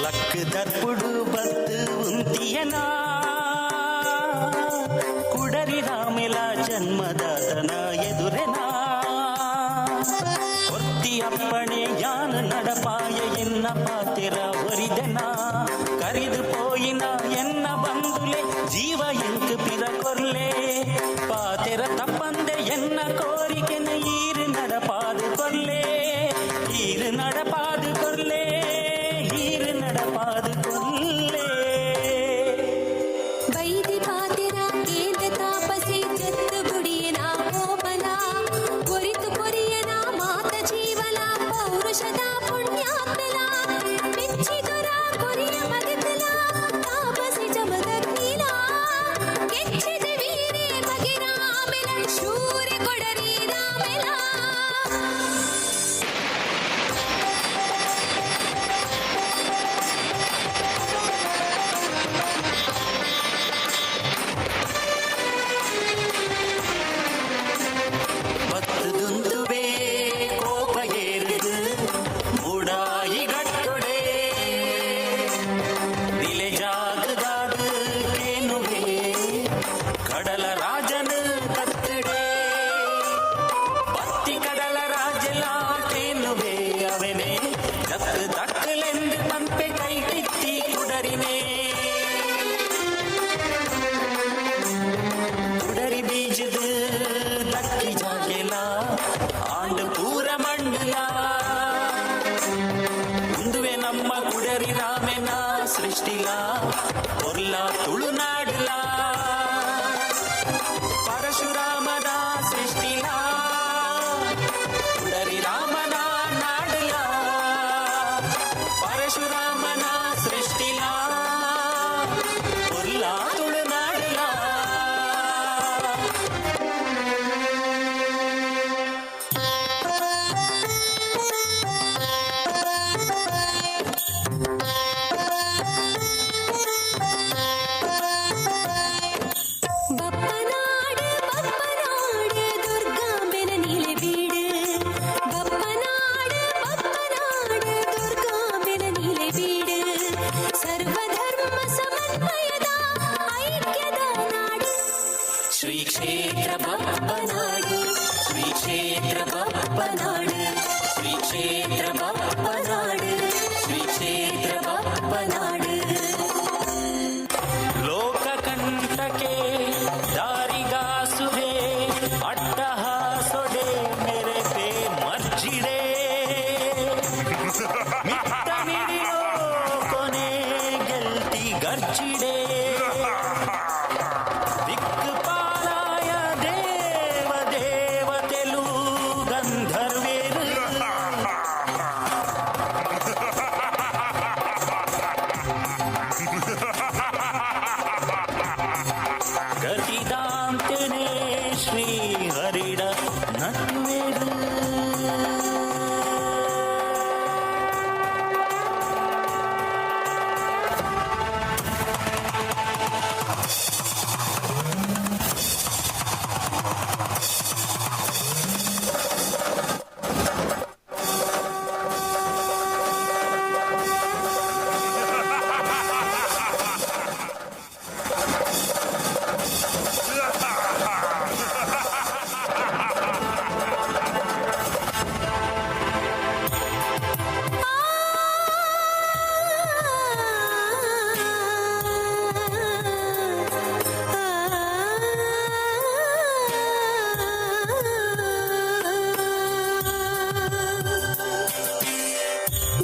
ಲಕ್ ದರ್ಪುಡು ಬತ್ತು ಉಂತಿಯನ ಕುಡರಿ ರಾಮೆಲ ಜನ್ಮದಾತನ ಎದುರೆನ, ಒತ್ತಿ ಅಪ್ಪಣೆ ಯಾನ ನಡಪಾಯ ಎನ್ನ ಪಾತೆರ ಒರಿದೆನ, ಕರಿದು ಪೋಯಿನ ಎನ್ನ ಬಂದುಲೆ ಜೀವ ಎಂಕ್ ಪಿರ ಕೊರ್ಲೆ, ಪಾತೆರ ತಪ್ಪಂದೆ ಎನ್ನ ಕೋರಿಕೆನ ಈರು ನಡಪಾದು ಕೊರ್ಲೆ ಈರು ನಡಪಾದು ಕೊರ್ಲೆ ಈರು ನಡಪಾದು ಕೊರ್ಲೆ. ವೈದಿ ಪಾತೆರ ಕೇಂದ್ರ ತಾಪಸಿ ಜತ್ತು ಗುಡಿಯನ ಕೋಪನ ಕೊರಿತು ಕೊರಿಯನ ಮಾತ ಜೀವನ ಪೌರುಷದ ಪುಣ್ಯಾತ್ಮನ ಮೆಚ್ಚಿದುರ ಕೊರಿಯ ಮಗತಲ ತಾಪಸಿ ಜಮದಗ್ನಿಲ ಕೆಚ್ಚಿದ ವೀರೆ ಮಗಿರಾಮೆಲ ಶೂರ ಕೊಡರಿ ರಾಮೆಲ. ಕ್ಷೇತ್ರ ಬಪ್ಪನಾಡು, ಶ್ರೀ ಕ್ಷೇತ್ರ ಬಪ್ಪನಾಡು, ಶ್ರೀ ಕ್ಷೇತ್ರ ಬಪ್ಪನಾಡು, ಶ್ರೀ ಕ್ಷೇತ್ರ ಬಪ್ಪನಾಡು. ಲೋಕಕಂಟಕೆ ದಾರಿಗಾಸುರೆ ಅಟ್ಟಹಾಸೊಡೆ ಮೆರೆಪೆ ಮರ್ಜಿಡೆ ಮಿತ್ತ ಮಿಡಿಯೋ ಕೊನೆ ಗೆಲ್ತಿ ಗರ್ಜಿಡೆ ದಿಕ್ಕುಪಾಲಾಯ ದೇವ ದೇವತೆಲು ಗಂಧರ್ವೇರು. ಗತಿದಾಂತೆನೆ ಶ್ರೀ ಹರಿಡ ನಟ್ಟುವೆರು.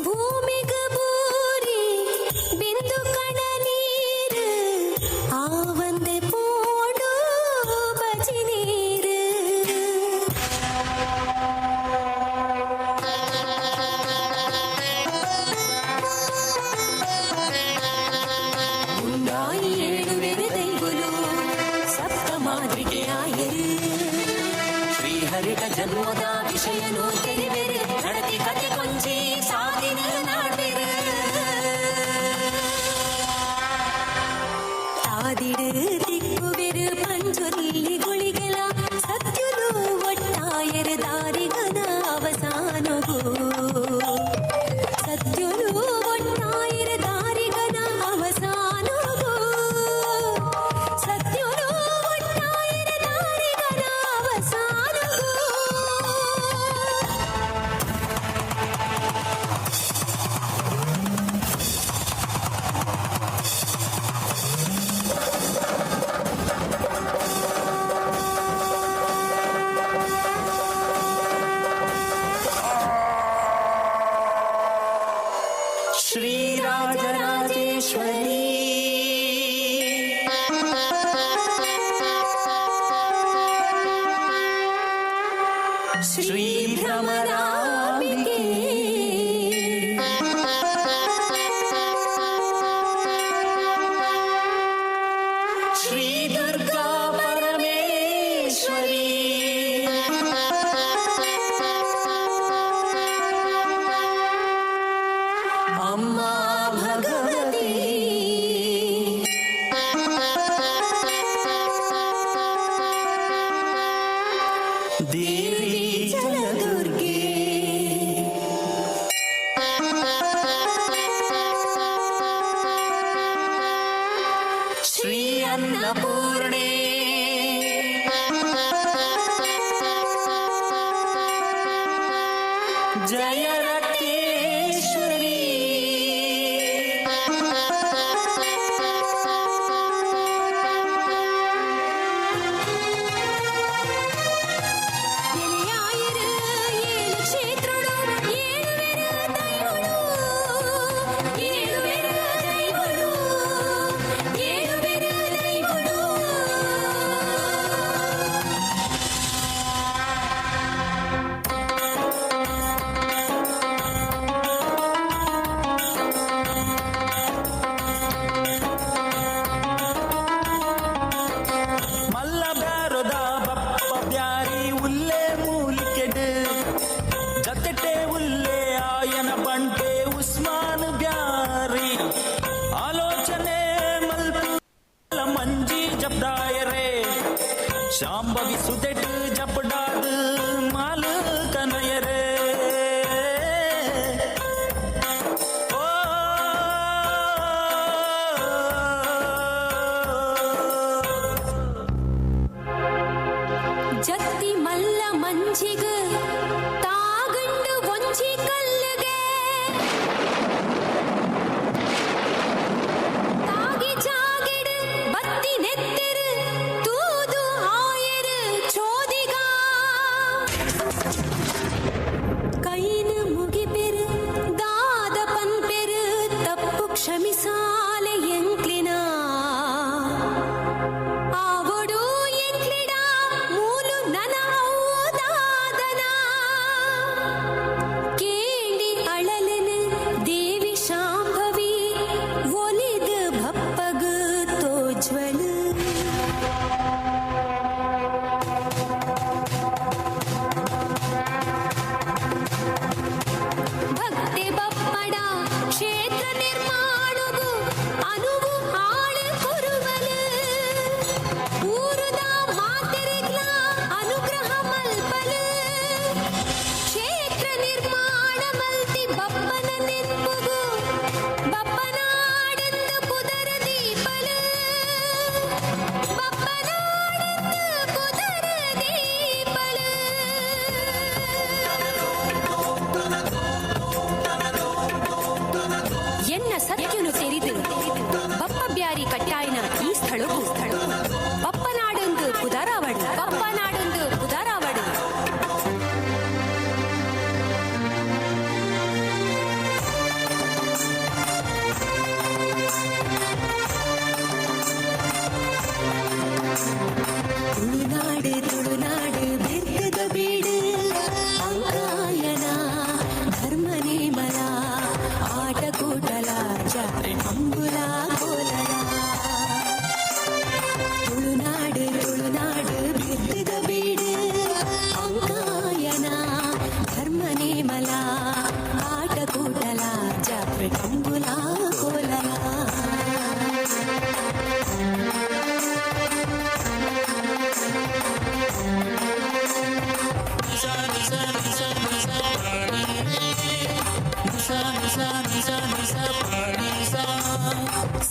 ಭೂಮಿಗ ಬೂರಿ ಬಿಂದು ಕಣ ನೀರು ಆವಂದೆ ಪೋಡು ಬಜಿ ನೀರು. ಉಂಡಾಯಿ ಏಳುವೆರು ದೈವುಲು ಸಪ್ತ ಮಾದರಿಗೆ ಆಯರು. ಶ್ರೀಹರಿಟ ಜನ್ಮದ ವಿಷಯನು ತಿಳಿವೆರು, ನಡತಿ ಕತೆ ಕೊಂಚಿ ಸಾಧಿನ ನಾಡ್ವೆರು. ತಾದಿಡು ತಿಕ್ಕುವೆರು ಪಂಜುರ್ಲಿ ಗುಳಿಗೆಲ ಸತ್ಯುಲು ಒಟ್ಟಾಯರು ದಾರಿಗನ ಅವಸಾನಗು. ಸತ್ಯುಲು ಒಟ್ಟಾಯರು ದಾರಿಗನ ಅವಸಾನಗು. ಸತ್ಯುಲು ಒಟ್ಟಾಯರು ದಾರಿಗನ ಅವಸಾನಗು. ಶ್ರೀರಾಜರಾಜೇಶ್ವರಿ, ಶ್ರೀ ಭ್ರಮರಾಂಬಿಕೆ, ಶ್ರೀ ದುರ್ಗಾ ಪರಮೇಶ್ವರಿ, ಅಮ್ಮ ಭಗವತಿ, ದೇವಿ ಜಲದುರ್ಗೆ, ಶ್ರೀ ಅನ್ನಪೂರ್ಣೆ, ಜಯ ರಕ್ತೇಶ್ವರಿ, ಎಲೆಯಾಯಿರು ಏಳು ಕ್ಷೇತ್ರಳು, ಏಳುವೆರು ದೈವಳು, ಏಳುವೆರು ದೈವಳು, ಏಳುವೆರು ದೈವಳು. ಮಲ್ಲ ಬ್ಯಾರದ ಬಪ್ಪ ಬ್ಯಾರಿ ಉಲ್ಲೆ ಮೂಲಿಕೆಡ್ ಜತೆಟೆ ಉಲ್ಲೆ ಆಯನ ಬಂಟೆ ಉಸ್ಮಾನ್ ಬ್ಯಾರಿ ಆಲೋಚನೆ ಮಲ್ಪು ಮಂಜಿ ಜಬ್ದಾಯರೆ ಶಾಂಭವಿ ಸುದೆಟ್ ಜಪಡಾದ ಮಾಲ್ ಕನಯರೆ. ಓ ಬಂಜಿಗ್ ತಾಗಂಡು ಒಂಜಿ ಕಲ್ಲುಗೆ ತಾಗಿ ಜಾಗಿಡು ಬತ್ತಿ ನೆತ್ತೆರು ತೂದು ಆಯರು ಚೋದಿಗ ಕೈನು ಮುಗಿಪೆರು ದಾದ ಪನ್ಪೆರು ತಪ್ಪು ಕ್ಷಮಿಸಾಲೆ ಎಂಕ್ಲಿನ ಆವೊಡು ಎಂಕ್ಲಿಡ ಮೂಲು ನನ ಔದಾದನ ಕೇಳಿ ಅಳಲನು ದೇವಿ ಶಾಂಭವಿ ಒಲಿದು ಭಪ್ಪಗು ತೋಜ್ವಲು. ಭಕ್ತಿ ಬಪ್ಪಡ ಕ್ಷೇತ್ರ ನಿರ್ಮಾಣಗು ಅನುವು ಆಳು ಕೊರುವಲು ಊರುದ ಮಾತೆರೆಗ್ಲ ಅನುಗ್ರಹ ಮಲ್ಪಲು ಕ್ಷೇತ್ರ ನಿರ್ಮಾಣ ಮಲ್ತಿ ಬಪ್ಪನ ನೆನ್ಪುಗು ಬಪ್ಪನಾಡೆಂದು ಪುದರ ದೀಪಲು ಬಪ್ಪನಾಡೆಂದು ಪುದರ ದೀಪಲು. ಎನ್ನ ಸತ್ಯನು ತೆರಿದು ಬಪ್ಪ ಬ್ಯಾರಿ ಕಟ್ಟಾಯನ ಈ ಸ್ಥಳಕ್ಕೂ ಬಪ್ಪನಾಡೊಂದು ಪುದರಾವಡು ಬಪ್ಪನಾಡೊಂದು ಪುದರಾವಡು. ತುಳುನಾಡು ತುಳುನಾಡು ಬಿರ್ಕದ ಬೀಡು ಅಂಕಾಯನ ಧರ್ಮ ನೇಮಲ ಆಟಕೂಟಲ ಜಾತ್ರೆ ಅಂಬುಲ ಕೋಲಲ. ತುಳುನಾಡು ತುಳುನಾಡು ಬಿರ್ಕದ ಬೀಡು ಅಂಕಾಯನ ಧರ್ಮ ನೇಮಲ ಆಟಕೂಟಲ ಜಾತ್ರೆ ಅಂಬುಲ ಕೋಲಲ.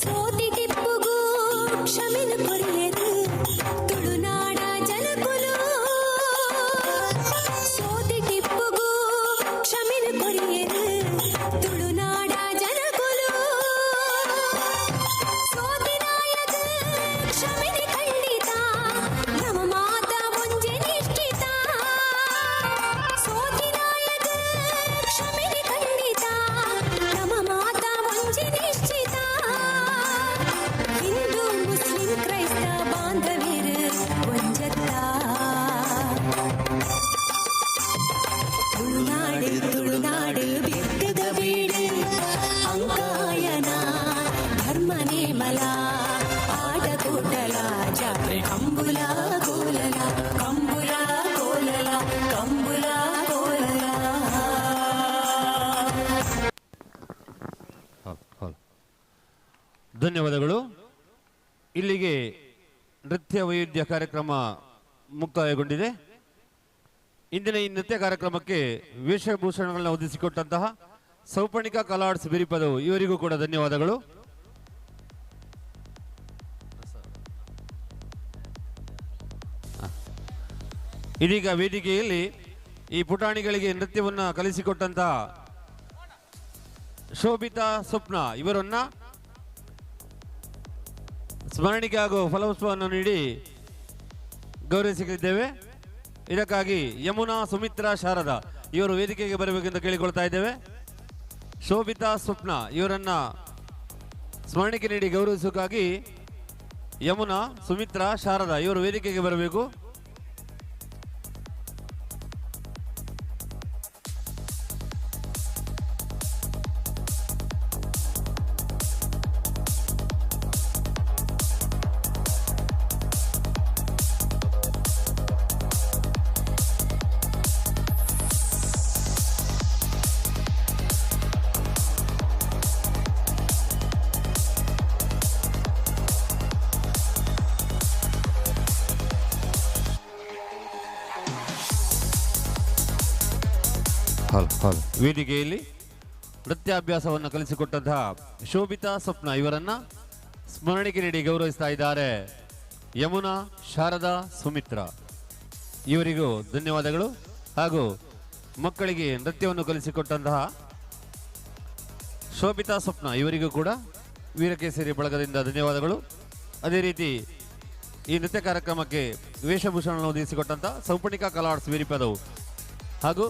ಸೋತಿ ಟಿಪ್ಪುಗೂ ಕ್ಷಮೆನು ಕೊರಿಯರು ತುಳುನಾಡ ಜನಕುಲು. ಸೋತಿ ಟಿಪ್ಪುಗೂ ಕ್ಷಮೆನು ಕೊರಿಯರು ತುಳುನಾಡ ಜನಕುಲು. ಸೋತಿ ನಾಯಕ ಕ್ಷಮೆನೆ ಖಂಡಿತ ನಮ್ಮ ಮಾತ ಒಂಜೆ ನಿಶ್ಚಿತ. ಸೋತಿ ನಾಯಕ ಕ್ಷಮೆನೆ ಖಂಡಿತ ನಮ್ಮ ಮಾತ ಒಂಜೆ ನಿಶ್ಚಿತ. ಹಿಂದೂ ಮುಸ್ಲಿಂ ಕ್ರೈಸ್ತ ಬಾಂಧವ್ಯರು ಒಂಜತ್ತ. ತುಳುನಾಡು ತುಳುನಾಡು ಬಿತ್ತದ ಬೀಡು ಅಂಕಾಯನ ಧರ್ಮ ನೇಮಲ ಆಟಕೂಟಲ ಜಾತ್ರೆ ಕಂಬುಲ ಕೋಲಲ ಕಂಬುಲ ಕೋಲಲ ಕಂಬುಲ ಕೋಲಲ. ಧನ್ಯವಾದಗಳು. ಇಲ್ಲಿಗೆ ನೃತ್ಯ ವೈವಿಧ್ಯ ಕಾರ್ಯಕ್ರಮ ಮುಕ್ತಾಯಗೊಂಡಿದೆ. ಇಂದಿನ ಈ ನೃತ್ಯ ಕಾರ್ಯಕ್ರಮಕ್ಕೆ ವೇಷಭೂಷಣಗಳನ್ನು ಒದಗಿಸಿಕೊಟ್ಟಂತಹ ಸೌಪರ್ಣಿಕಾ ಕಲಾ ಆರ್ಟ್ಸ್ ಬಿರಿಪದವು ಇವರಿಗೂ ಕೂಡ ಧನ್ಯವಾದಗಳು. ಇದೀಗ ವೇದಿಕೆಯಲ್ಲಿ ಈ ಪುಟಾಣಿಗಳಿಗೆ ನೃತ್ಯವನ್ನು ಕಲಿಸಿಕೊಟ್ಟಂತಹ ಶೋಭಿತಾ ಸ್ವಪ್ನ ಇವರನ್ನ ಸ್ಮರಣಿಕೆ ಹಾಗೂ ಫಲಪುಷ್ಪವನ್ನು ನೀಡಿ ಗೌರವಿಸಲಿದ್ದೇವೆ. ಇದಕ್ಕಾಗಿ ಯಮುನಾ, ಸುಮಿತ್ರಾ, ಶಾರದಾ ಇವರು ವೇದಿಕೆಗೆ ಬರಬೇಕೆಂದು ಕೇಳಿಕೊಳ್ತಾ ಇದ್ದೇವೆ. ಶೋಭಿತಾ ಸ್ವಪ್ನ ಇವರನ್ನ ಸ್ಮರಣಿಕೆ ನೀಡಿ ಗೌರವಿಸೋಕ್ಕಾಗಿ ಯಮುನಾ, ಸುಮಿತ್ರಾ, ಶಾರದಾ ಇವರು ವೇದಿಕೆಗೆ ಬರಬೇಕು. ವೇದಿಕೆಯಲ್ಲಿ ನೃತ್ಯಾಭ್ಯಾಸವನ್ನು ಕಲಿಸಿಕೊಟ್ಟಂತಹ ಶೋಭಿತಾ ಸ್ವಪ್ನ ಇವರನ್ನ ಸ್ಮರಣಿಕೆ ನೀಡಿ ಗೌರವಿಸ್ತಾ ಇದ್ದಾರೆ ಯಮುನಾ, ಶಾರದಾ, ಸುಮಿತ್ರಾ ಇವರಿಗೂ ಧನ್ಯವಾದಗಳು. ಹಾಗೂ ಮಕ್ಕಳಿಗೆ ನೃತ್ಯವನ್ನು ಕಲಿಸಿಕೊಟ್ಟಂತಹ ಶೋಭಿತಾ ಸ್ವಪ್ನ ಇವರಿಗೂ ಕೂಡ ವೀರಕೇಸರಿ ಬಳಗದಿಂದ ಧನ್ಯವಾದಗಳು. ಅದೇ ರೀತಿ ಈ ನೃತ್ಯ ಕಾರ್ಯಕ್ರಮಕ್ಕೆ ವೇಷಭೂಷಣವನ್ನು ಒದಗಿಸಿಕೊಟ್ಟಂಥ ಸೌಪರ್ಣಿಕಾ ಕಲಾ ಆರ್ಟ್ಸ್ ವೀರಿಪದವು ಹಾಗೂ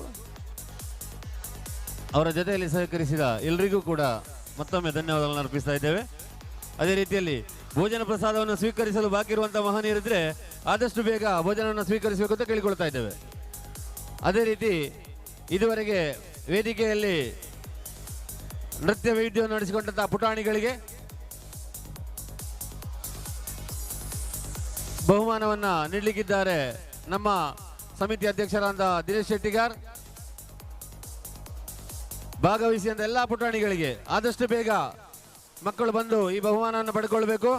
ಅವರ ಜೊತೆಯಲ್ಲಿ ಸಹಕರಿಸಿದ ಎಲ್ಲರಿಗೂ ಕೂಡ ಮತ್ತೊಮ್ಮೆ ಧನ್ಯವಾದಗಳನ್ನು ಅರ್ಪಿಸ್ತಾ ಇದ್ದೇವೆ. ಅದೇ ರೀತಿಯಲ್ಲಿ ಭೋಜನ ಪ್ರಸಾದವನ್ನು ಸ್ವೀಕರಿಸಲು ಬಾಕಿ ಇರುವಂಥ ಮಹನೀಯರಿದ್ದರೆ ಆದಷ್ಟು ಬೇಗ ಭೋಜನವನ್ನು ಸ್ವೀಕರಿಸಬೇಕು ಅಂತ ಕೇಳಿಕೊಳ್ತಾ ಇದ್ದೇವೆ. ಅದೇ ರೀತಿ ಇದುವರೆಗೆ ವೇದಿಕೆಯಲ್ಲಿ ನೃತ್ಯ ವೈವಿಧ್ಯವನ್ನು ನಡೆಸಿಕೊಂಡಂಥ ಪುಟಾಣಿಗಳಿಗೆ ಬಹುಮಾನವನ್ನು ನೀಡಲಿಕ್ಕಿದ್ದಾರೆ ನಮ್ಮ ಸಮಿತಿ ಅಧ್ಯಕ್ಷರಾದ ದಿನೇಶ್ ಶೆಟ್ಟಿಗಾರ್. ಭಾಗವಹಿಸಿದಂಥ ಎಲ್ಲ ಪುಟಾಣಿಗಳಿಗೆ ಆದಷ್ಟು ಬೇಗ ಮಕ್ಕಳು ಬಂದು ಈ ಬಹುಮಾನವನ್ನು ಪಡ್ಕೊಳ್ಬೇಕು.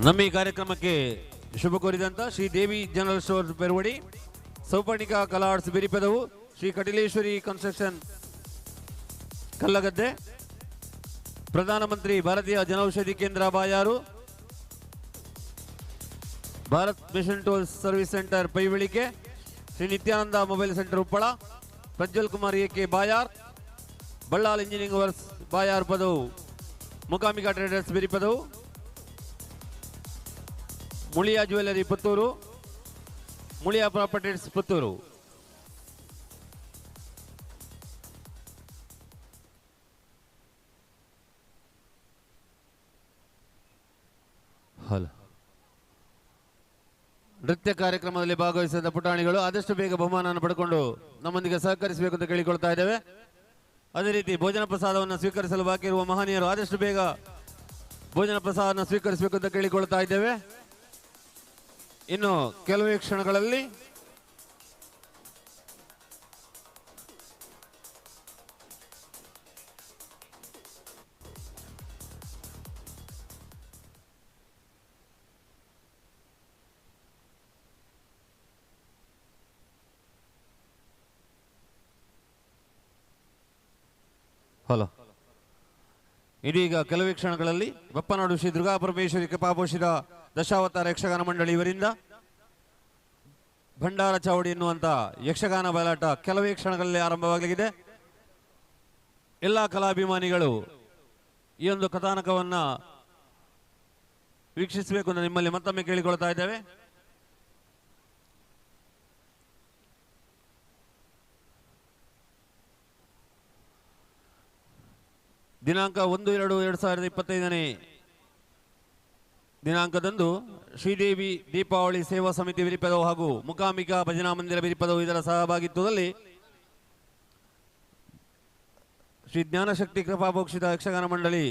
ನಮ್ಮ ಈ ಕಾರ್ಯಕ್ರಮಕ್ಕೆ ಶುಭ ಕೋರಿದಂಥ Shri Devi general store Peruvadi, Souparnika Kala arts Biripadavu, Shri Katileshwari construction Kallagadde, Pradhanamantri Bharatiya Janaushadhi Kendra Bayar, Bharat mission tools service centre Paivalike, Shri Nithyananda mobile centre Uppala, Prajwal Kumar A K Bayar, Ballal engineering works Bayar Padavu, Mookambika traders Biripadavu, Muliya jewellery Puttur, Muliya properties Puttur. Hello. ನೃತ್ಯ ಕಾರ್ಯಕ್ರಮದಲ್ಲಿ ಭಾಗವಹಿಸಿದ ಪುಟಾಣಿಗಳು ಆದಷ್ಟು ಬೇಗ ಬಹುಮಾನವನ್ನು ಪಡ್ಕೊಂಡು ನಮ್ಮೊಂದಿಗೆ ಸಹಕರಿಸಬೇಕು ಅಂತ ಕೇಳಿಕೊಳ್ತಾ ಇದ್ದೇವೆ. ಅದೇ ರೀತಿ ಭೋಜನ ಪ್ರಸಾದವನ್ನು ಸ್ವೀಕರಿಸಲು ಬಾಕಿ ಇರುವ ಮಹನೀಯರು ಆದಷ್ಟು ಬೇಗ ಭೋಜನ ಪ್ರಸಾದವನ್ನು ಸ್ವೀಕರಿಸಬೇಕು ಅಂತ ಕೇಳಿಕೊಳ್ತಾ ಇದ್ದೇವೆ. ಇನ್ನು ಕೆಲವೇ ಕ್ಷಣಗಳಲ್ಲಿ ಹಲೋ ಇದೀಗ ಕೆಲವೇ ಕ್ಷಣಗಳಲ್ಲಿ ಬಪ್ಪನಾಡು ಶ್ರೀ ದುರ್ಗಾ ಪರಮೇಶ್ವರಿ ಕೃಪಾಪೋಷಿತ ದಶಾವತಾರ ಯಕ್ಷಗಾನ ಮಂಡಳಿ ಇವರಿಂದ ಭಂಡಾರ ಚಾವಡಿ ಎನ್ನುವಂಥ ಯಕ್ಷಗಾನ ಬಯಲಾಟ ಕೆಲವೇ ಕ್ಷಣಗಳಲ್ಲಿ ಆರಂಭವಾಗಲಿದೆ. ಎಲ್ಲ ಕಲಾಭಿಮಾನಿಗಳು ಈ ಒಂದು ಕಥಾನಕವನ್ನು ವೀಕ್ಷಿಸಬೇಕು ಅಂತ ನಿಮ್ಮಲ್ಲಿ ಮತ್ತೊಮ್ಮೆ ಕೇಳಿಕೊಳ್ತಾ ಇದ್ದೇವೆ. ದಿನಾಂಕ 1-2-2025 ದಿನಾಂಕದಂದು ಶ್ರೀದೇವಿ ದೀಪಾವಳಿ ಸೇವಾ ಸಮಿತಿ ಬಿರಿಪದವು ಹಾಗೂ ಮೂಕಾಂಬಿಕಾ ಭಜನಾ ಮಂದಿರ ಬಿರಿಪದವು ಇದರ ಸಹಭಾಗಿತ್ವದಲ್ಲಿ ಶ್ರೀ ಜ್ಞಾನಶಕ್ತಿ ಕೃಪಾಭೋಕ್ಷಿತ ಯಕ್ಷಗಾನ ಮಂಡಳಿ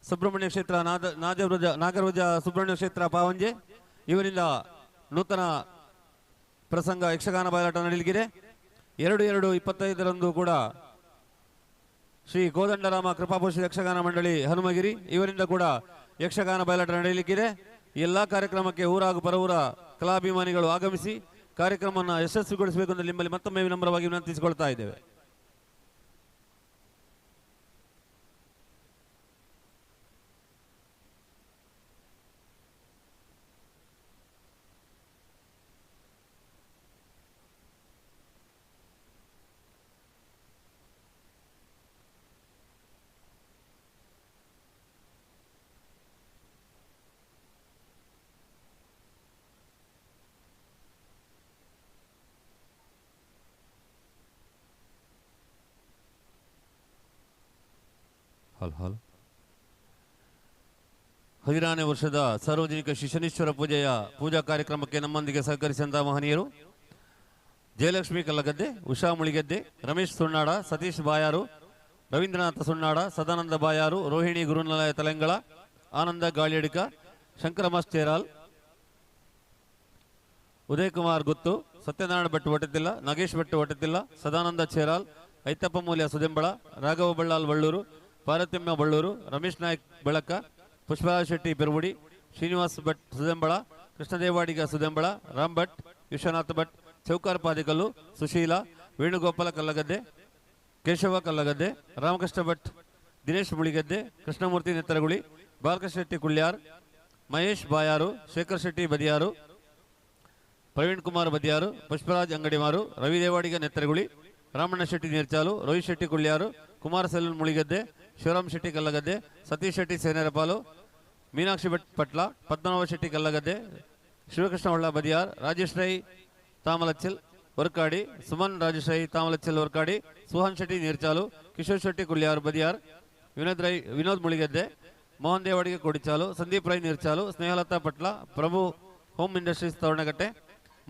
ಸುಬ್ರಹ್ಮಣ್ಯ ಕ್ಷೇತ್ರ ನಾಗರವೃಜ ಸುಬ್ರಹ್ಮಣ್ಯ ಕ್ಷೇತ್ರ ಪಾವಂಜೆ ಇವರಿಂದ ನೂತನ ಪ್ರಸಂಗ ಯಕ್ಷಗಾನ ಬಯಲಾಟ ನಡೆಯಲಿದೆ. 2-2-25 ಕೂಡ ಶ್ರೀ ಕೋದಂಡರಾಮ ಕೃಪಾಭೂಷಣ ಯಕ್ಷಗಾನ ಮಂಡಳಿ ಹನುಮಗಿರಿ ಇವರಿಂದ ಕೂಡ ಯಕ್ಷಗಾನ ಬಯಲಾಟ ನಡೆಯಲಿಕ್ಕಿದೆ. ಎಲ್ಲ ಕಾರ್ಯಕ್ರಮಕ್ಕೆ ಊರಾಗೂ ಪರವೂರ ಕಲಾಭಿಮಾನಿಗಳು ಆಗಮಿಸಿ ಕಾರ್ಯಕ್ರಮವನ್ನು ಯಶಸ್ವಿಗೊಳಿಸಬೇಕು ಎಂದು ನಿಮ್ಮಲ್ಲಿ ಮತ್ತೊಮ್ಮೆ ವಿನಮ್ರವಾಗಿ ವಿನಂತಿಸಿಕೊಳ್ತಾ ಇದ್ದೇವೆ. ಹಲ್ ಹಲ್ 16ನೇ ವರ್ಷದ ಸಾರ್ವಜನಿಕ ಶ್ರೀ ಶನೀಶ್ವರ ಪೂಜೆಯ ಪೂಜಾ ಕಾರ್ಯಕ್ರಮಕ್ಕೆ ನಮ್ಮೊಂದಿಗೆ ಸಹಕರಿಸಿದಂತಹ ಮಹನೀಯರು ಜಯಲಕ್ಷ್ಮಿ ಕಲ್ಲಗದ್ದೆ, ಉಷಾ ಮುಳಿಗದ್ದೆ, ರಮೇಶ್ ಸುಣ್ಣಾಡ, ಸತೀಶ್ ಬಾಯಾರು, ರವೀಂದ್ರನಾಥ ಸುಣ್ಣಾಡ, ಸದಾನಂದ ಬಾಯಾರು, ರೋಹಿಣಿ ಗುರುನಾಯ ತಲೆಂಗಳ, ಆನಂದ ಗಾಳಿಯಡಿಕ, ಶಂಕರ ಮಾಸ್ಟೇರಾಲ್, ಉದಯಕುಮಾರ್ ಗುತ್ತು, ಸತ್ಯನಾರಾಯಣ ಭಟ್ ಒಟತಿಲ್ಲ, ನಾಗೇಶ್ ಭಟ್ ಒಟತಿಲ್ಲ, ಸದಾನಂದ ಚೇರಾಲ್, ಐತಪ್ಪ ಮೂಲ್ಯ ಸುದೆಂಬಳ, ರಾಘವ ಬಳ್ಳಾಲ್ ಬಳ್ಳೂರು, ಪಾರ್ವತಮ್ಮ ಬಳ್ಳೂರು, ರಮೇಶ್ ನಾಯ್ಕ್ ಬೆಳಕ, ಪುಷ್ಪರಾಜ್ ಶೆಟ್ಟಿ ಪೆರುಗುಡಿ, ಶ್ರೀನಿವಾಸ್ ಭಟ್ ಸುದೆಂಬಳ, ಕೃಷ್ಣದೇವಾಡಿಗ ಸುದೆಂಬಳ, ರಾಮ್ ಭಟ್, ವಿಶ್ವನಾಥ ಭಟ್, ಚೌಕಾರ ಪಾದಿಕಲ್ಲು, ಸುಶೀಲಾ, ವೇಣುಗೋಪಾಲ ಕಲ್ಲಗದ್ದೆ, ಕೇಶವ ಕಲ್ಲಗದ್ದೆ, ರಾಮಕೃಷ್ಣ ಭಟ್, ದಿನೇಶ್ ಮುಳಿಗದ್ದೆ, ಕೃಷ್ಣಮೂರ್ತಿ ನೆತ್ತರಗುಳಿ, ಬಾಲಕೃಷ್ಣ ಶೆಟ್ಟಿ ಕುಳ್ಯಾರ್, ಮಹೇಶ್ ಬಾಯಾರು, ಶೇಖರ್ ಶೆಟ್ಟಿ ಬದಿಯಾರು, ಪ್ರವೀಣ್ ಕುಮಾರ್ ಬದಿಯಾರು, ಪುಷ್ಪರಾಜ್ ಅಂಗಡಿಮಾರು, ರವಿ ದೇವಾಡಿಗ ನೆತ್ತರಗುಳಿ, ರಾಮಣ್ಣ ಶೆಟ್ಟಿ ನೀರ್ಚಾಲು, ರೋಹಿತ್ ಶೆಟ್ಟಿ ಕುಳ್ಯಾರು, ಕುಮಾರ Selvan ಮುಳಿಗದ್ದೆ, Shivaram Shetty ಕಲ್ಲಗದ್ದೆ, Satish Shetty ಸೇನೇರಪಾಲು, Meenakshi Bhat Patla, Padmanabha Shetty Kallagadde, Shivakrishna Holla Badiyar, Rajesh Rai Tamalachchal Varkadi, Suman Rajesh Rai Tamalachchal Varkadi, Suhan Shetty Neerchalu, Kishore Shetty Kulyar Badiyar, Vinod Rai Vinod Muligadde, Mohan Devadiga Kodichalu, Sandeep Rai Neerchalu, Snehalatha Patla, Prabhu home industries Toranagatte,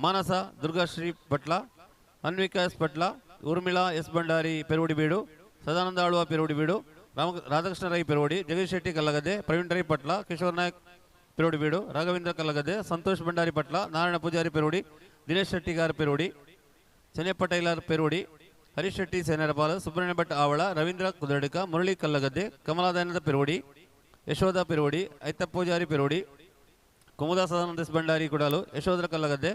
Manasa Durgashree Patla, Anvika S Patla, Urmila S Bhandari Perudibeedu, Sadananda Alva Perudibeedu, Radhakrishna Rai Peruvadi, Jagadish Shetty Kallagadde, Praveen Rai Patla, Kishore Nayak Perudibeedu, Raghavendra Kallagadde, Santosh Bhandari Patla, Narayana Poojary Perudi, Dinesh Shettigar Perudi, Chennappa tailor ಪೆರುಡಿ, Harish Shetty ಸೇನರಪಾಲ, Subrahmanya Bhat ಆವಳ, ರವೀಂದ್ರ ಕುದರಡಿಕ, ಮುರಳಿ ಕಲ್ಲಗದ್ದೆ, ಕಮಲಾದಾನಂದ ಪೆರುವಡಿ, ಯಶೋಧ ಪೆರುವಡಿ, ಐತಪ್ಪ ಪೂಜಾರಿ ಪೆರುವಡಿ, ಕುಮುದಾ ಸದಾನಂದ ಎಸ್ ಭಂಡಾರಿ ಕುಡಾಲು, ಯಶೋಧರ ಕಲ್ಲಗದ್ದೆ,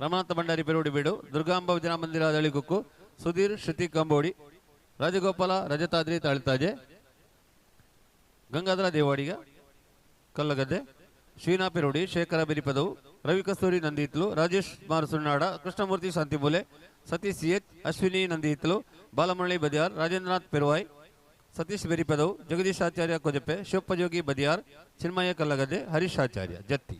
ರಮನಾಥ ಭಂಡಾರಿ ಪೆರುವಡಿ ಬೀಡು, ದುರ್ಗಾಂಬ ಭಜನಾ ಮಂದಿರ ದಳಿಗುಕ್ಕು, ಸುಧೀರ್ ಶ್ರುತಿ ಕಂಬೋಡಿ, ರಾಜಗೋಪಾಲ ರಜತಾದ್ರಿ ತಾಳಿತಾಜೆ, ಗಂಗಾಧರ ದೇವಾಡಿಗ ಕಲ್ಲಗದ್ದೆ, ಶ್ರೀನಾ ಪೆರುಡಿ, ಶೇಖರ ಬಿರಿಪದವು, ರವಿ ಕಸ್ತೂರಿ ನಂದಿತ್ಲು, ರಾಜೇಶ್ ಮಾರು ಸುನ್ನಾಡ, ಕೃಷ್ಣಮೂರ್ತಿ ಶಾಂತಿಮೂಲೆ, ಸತೀಶ್ ಎಚ್, ಅಶ್ವಿನಿ ನಂದಿಹಿತ್ಲು, ಬಾಲಮುರಳಿ ಬದಿಯಾರ್, ರಾಜೇಂದ್ರನಾಥ್ ಪೆರುವಾಯ್, ಸತೀಶ್ ಬೆರಿಪದವು, ಜಗದೀಶ್ ಆಚಾರ್ಯ ಕೊಜಪೆ, ಶಿವಪ್ಪ ಜೋಗಿ ಬದಿಯಾರ್, ಚಿನ್ಮಯ ಕಲ್ಲಗದ್ದೆ, ಹರೀಶ್ ಆಚಾರ್ಯ ಜತ್ತಿ.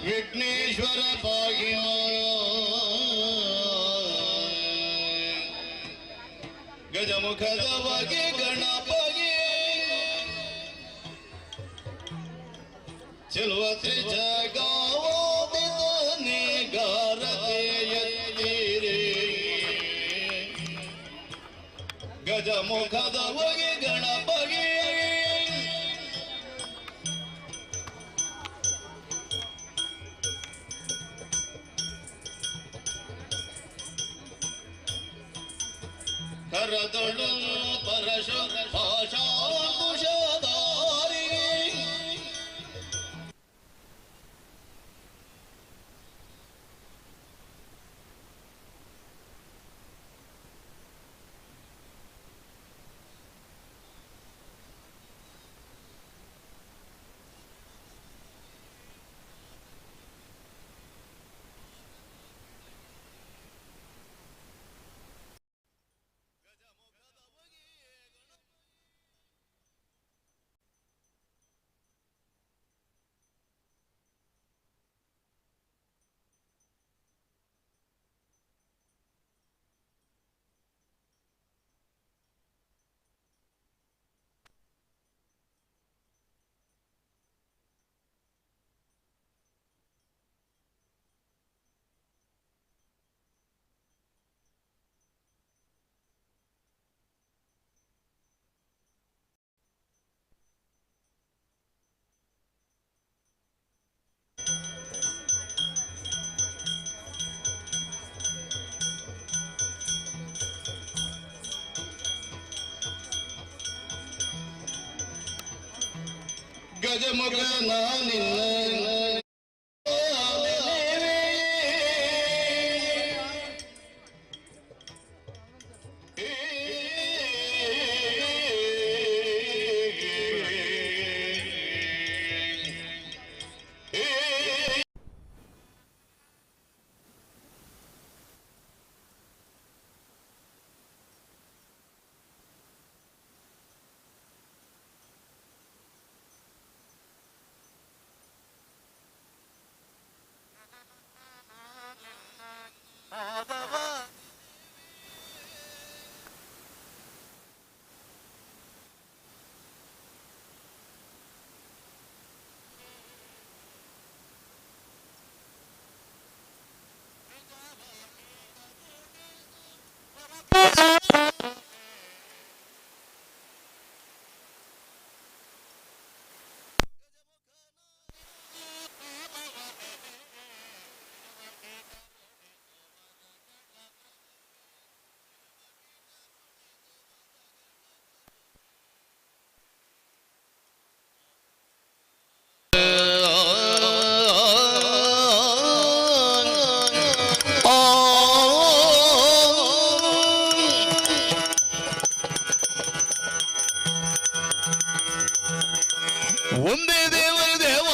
ವಿಘ್ನೇಶ್ವರ ಪಾಹಿಮ ಗಜಮುಖದವಗೆ ಗಣಪಗೆ ಚೆಲುವ ಶ್ರೀ ಜಗಾವೋದಿತನೆ ಗಾರತೆಯತ್ತೀರಿ ಗಜಮುಖದವಗೆ ಗಣಪಗೆ ಕರದಳು ಪರಶು ಪಾಶಾಂಕುಶಧಾರಿ. ಗಜಮುಖ ನಿನ್ನ ಒಂದೇ ದೇವರ ದೇವ.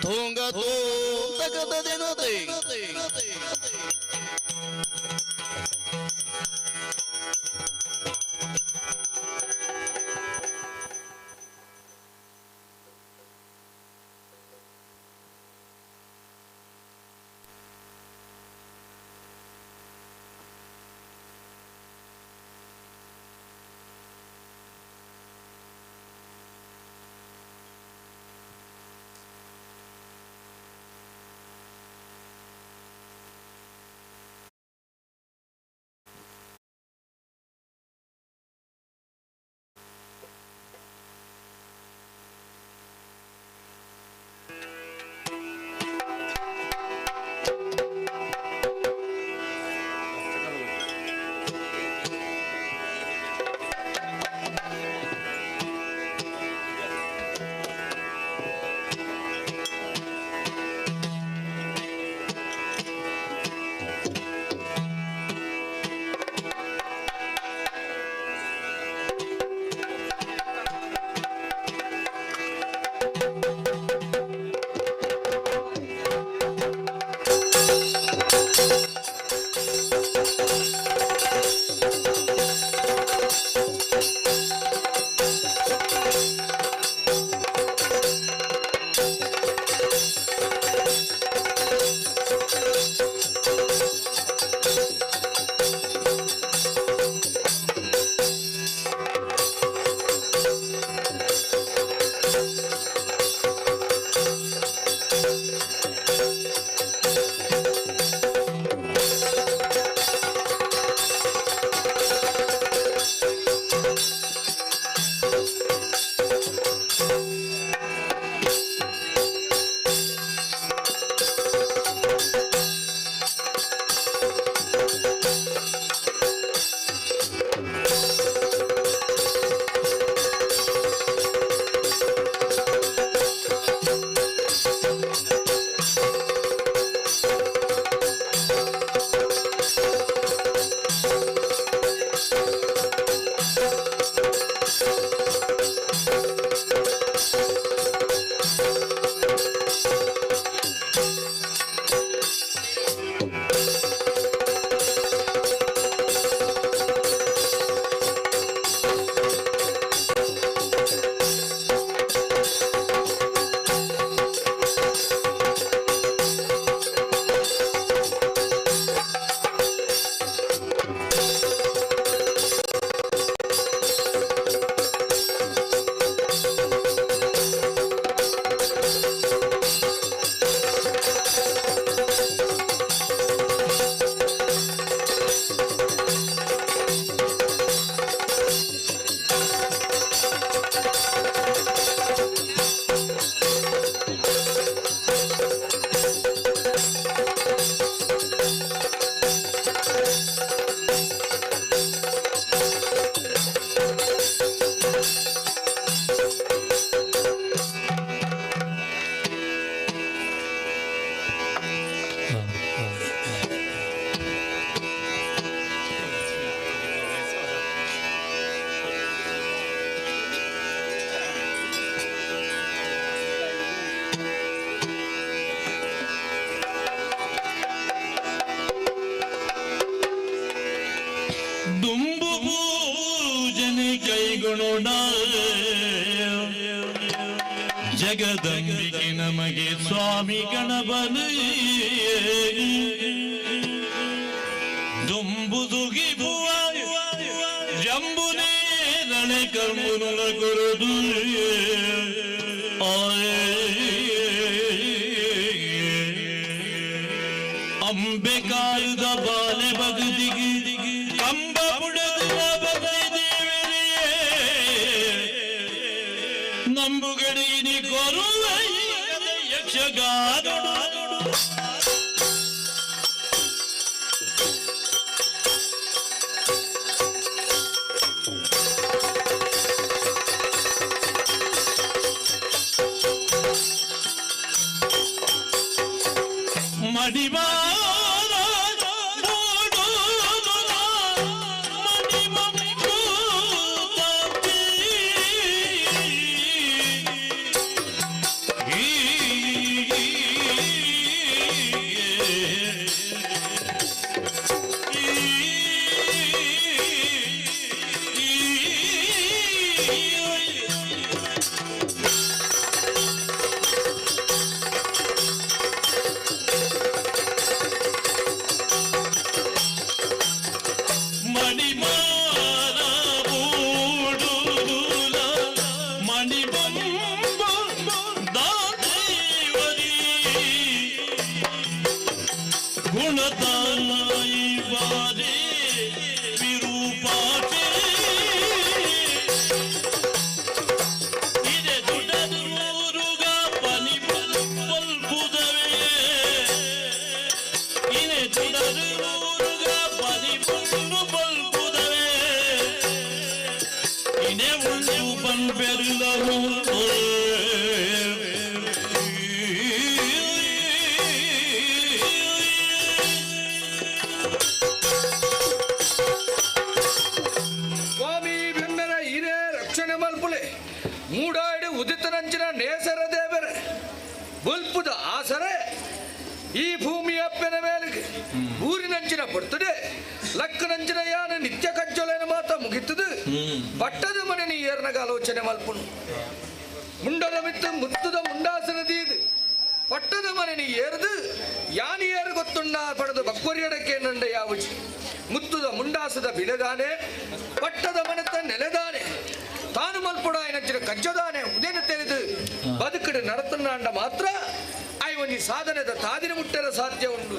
ತುಂಗ ತೂತಕದದಿನತೆ ದುಂಬು ಪೂಜನೆ ಕೈಗೊಳ್ಳೋಣ, ಜಗದಂಬಿಕೆ ನಮಗೆ ಸ್ವಾಮಿ ಗಣಪನೇ. ದುಂಬುದುಗಿಬುವ ಜಂಬುನೇ ರಣೆ ಕರ್ಮುನ ಕೊರದು ಅಂಬೆ ಕಾಲದ ಬಾಲೆ ಬಗದಿಗೆ ಕಂಬ ಬುಡದ ಬಗದೇವರೇ ನಂಬುಗಡಿನಿ ಕೊರುವ ಯಕ್ಷಗಾನ ಮಡಿವಾರ ಮಣಿಮಾರ ಮೂಡುಲ ಮಣಿಬಂಬ ದಾದೇವರಿ ಗುಣತಾಯಿ ಬಾರೆ ವಿರೂಪಾಕ್ಷಿ ಇದೆ ದುಡದೂರುಗ ಪನಿ ಪಲ್ಪುದವೇ ಇನೆ ದುಡದೂರುಗ ಪನಿ ಪಲ್ಲು ಪಲ್ಪುದವೇ ಇನೆ ಉಂಡು ಪನ್ಪೆರುದವು ಸ್ವಾಮಿ ಬೆನ್ನರ ಹಿರೇ ರಕ್ಷಣೆ ಮಲ್ಪುಲೆ ಮೂಡಾಡಿ ಉದಿತನಂಚಿನ ನೇಸರ ದೇವರೇ ಬಲ್ಪುದ ಆಸರೆ ಈ ಭೂಮಿಯ ಅಪ್ಪನ ಮೇಲೆಗೆ ಊರಿನಂಚಿನ ಪಡ್ತದೆ ಲಕ್ಕನಂಚಿನ ಯಾನ ನಿತ್ಯ ಕಜ್ಜೊಲೆನ ಮಾತ ಮುಗಿತದು ಪಟ್ಟದ ಮನೆ ನೀ ಏರ್ನಗ ಆಲೋಚನೆ ಮಲ್ಪುನು ಮುಂಡದ ಮಿತ್ತು ಮುತ್ತುದ ಮುಂಡಾಸನ ದೀದು ಪಟ್ಟದ ಮನೆ ನೀ ಏರ್ದು ಯಾನಿ ಏರು ಗೊತ್ತುಂಡ ಪಡೆದು ಬಕ್ವರಿಯಡಕ್ಕೆ ನಂಡ ಯಾವುಜಿ ಮುತ್ತುದ ಮುಂಡಾಸದ ಬಿಲೆದಾನೆ ಪಟ್ಟದ ಮನೆತ ನೆಲೆದಾನೆ ತಾನು ಮಲ್ಪುಡ ಏನಂಚಿನ ಕಜ್ಜದಾನೆ ಉದೇನ ತೆರೆದು ಬದುಕಡು ನಡತನಾಂಡ ಮಾತ್ರ ಐವನಿ ಸಾಧನೆದ ತಾದಿನ ಮುಟ್ಟರ ಸಾಧ್ಯ ಉಂಟು.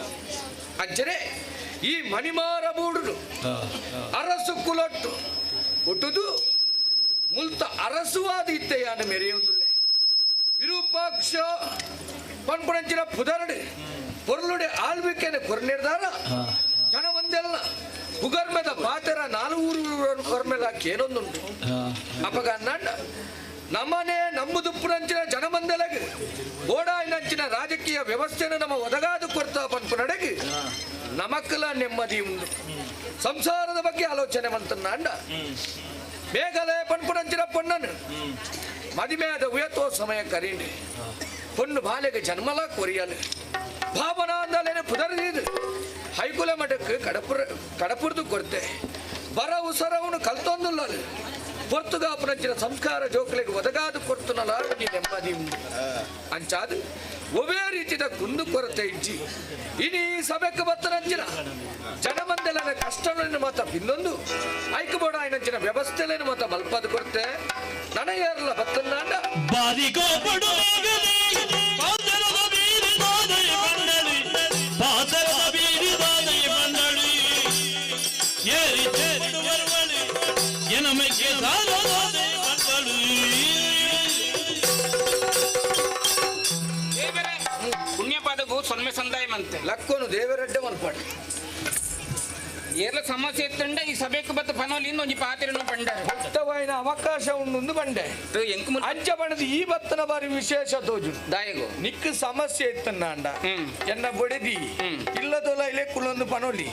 ಅಂಚನೆ ಈ ಮಣಿಮಾರ ಬೂಡುನು ಅರಸು ಕುಲೊಟ್ಟು ಹುಟ್ಟುದು ಮುಲ್ತ ಅರಸುವಾದ ಇತ್ತೆಯಾನ ಮೆರೆಯುವುದಿಲ್ಲ. ವಿರೂಪಾಕ್ಷ ಪನ್ಪುಣಂಚಿನ ಪುದರಡು ಪೊರ್ಲುಡೆ ಆಳ್ವಿಕೆನ ಕೊರ್ನಿರ್ದಾರ ಜನ ಒಂದೆಲ್ಲ ಪುಗರ್ಮೆದ ಪಾತೆರ ನಾಲು ಊರು ಕೊರ್ಮೆಲ ಕೇನೊಂದುಂಟು. ಅಪಗ ನನ್ನ ನಮ್ಮನೆ ನಂಬುದುಪ್ಪುನಂಚಿನ ಜನಮಂದೆಲಗ್ ಗೋಡಾಯಿನಂಚಿನ ರಾಜಕೀಯ ವ್ಯವಸ್ಥೆನ ನಮ್ಮ ಒದಗಾದು ಕೊರ್ತ ಪನ್ಪುನಡೆಗೆ ನಮಕ್ಕಲ ನೆಮ್ಮದಿ ಉಂಟು. ಸಂಸಾರದ ಬಗ್ಗೆ ಆಲೋಚನೆ ಮಂತನ್ನಾಂಡ ಮೇಘಾಲಯ ಪನ್ಪುನಂಚಿನ ಪೊನ್ನನು ಮದಿಮೆಯಾದ ಉಯತೋ ಸಮಯ ಕರೀಂಡಿ ಪೊಣ್ಣು ಬಾಲೆಗೆ ಜನ್ಮಲ ಕೊರಿಯಲು ಭಾವನಾ ಅಂದಲೇನೆ ಪುದರಿದು ಹೈಕುಲ ಮಠಕ್ಕೆ ಕಡಪುರ ಕಡಪುರದು ಕೊರತೆ ಬರವು ಸರವನ್ನು ಕಲ್ತೊಂದುಲ್ಲಲು ಪೊರ್ತುಗಾಪುನಂಚಿನ ಸಂಸ್ಕಾರ ಜೋಕುಲೆಗೆ ಒದಗಾದು ಕೊರ್ತುನಲ ನೀ ನೆಮ್ಮದಿ ಉಂಡು. ಅಂಚಾದು ಒವೇ ರೀತಿಯ ಕುಂದು ಕೊರತೆ ಇಜ್ಜಿ ಇನಿ ಸಭೆಕ್ಕೆ ಬತ್ತನಂಚಿನ ಜನಮಂದೆಲನ ಕಷ್ಟಗಳನ್ನು ಮಾತ ಬಿನ್ನೊಂದು ಐಕಬೋಡ ಆಯ್ನಂಚಿನ ವ್ಯವಸ್ಥೆಲೇನು ಮಾತ ಮಲ್ಪದು ಕೊರತೆ ನನಗೇರಲ್ಲ ಬತ್ತನ್ನಾಂಡ ಬಾರಿಗೋಪಡು ಪಾದರದ ಬೀರಿದಾದೈ ಮಂಡಳಿ ಪಾದರದ ಬೀರಿದಾದೈ ಮಂಡಳಿ ಏರಿ ಚೇರು ಬರ್ವಳಿ ಎನಮೆಗೆ ಸಾರದಾದೈ ಮಂಡಳಿ. ದೇವರೇ ಪುಣ್ಯಪಾದಗೂ ಸೊನ್ನೆ ಸಂದಾಯ ಮಂತೆ ಲಕ್ಕೋನು ದೇವರೆಡ್ಡೆ ಮಲ್ಪಾಡು ಏರ್ಲ ಸಮಸ್ಯೆ ಇತ್ತಂಡ ಈ ಸಭೆக்கு ಬತ್ತ ಪನೋಲಿ ಒಂಜಿ ಪಾತಿರನು ಪಂಡ ಮುಕ್ತವಾಯಿನ ಅವಕಾಶ ಉಂಡು ಬಂಡೆ ಅಂಚ ಬಣ್ಣದ ಈ ಬತ್ತನ ಬಾರಿ ವಿಶೇಷ ತೋಜು ದಾಯಗು ನಿಕ್ ಸಮಸ್ಯೆ ಇತ್ತನ್ನಾಂಡ ಎನ್ನ ಬೊಡೆದಿ ಇಲ್ಲದೋಲ ಇಲ್ಲೇ ಕುಲೊಂದು ಪನೋಲಿ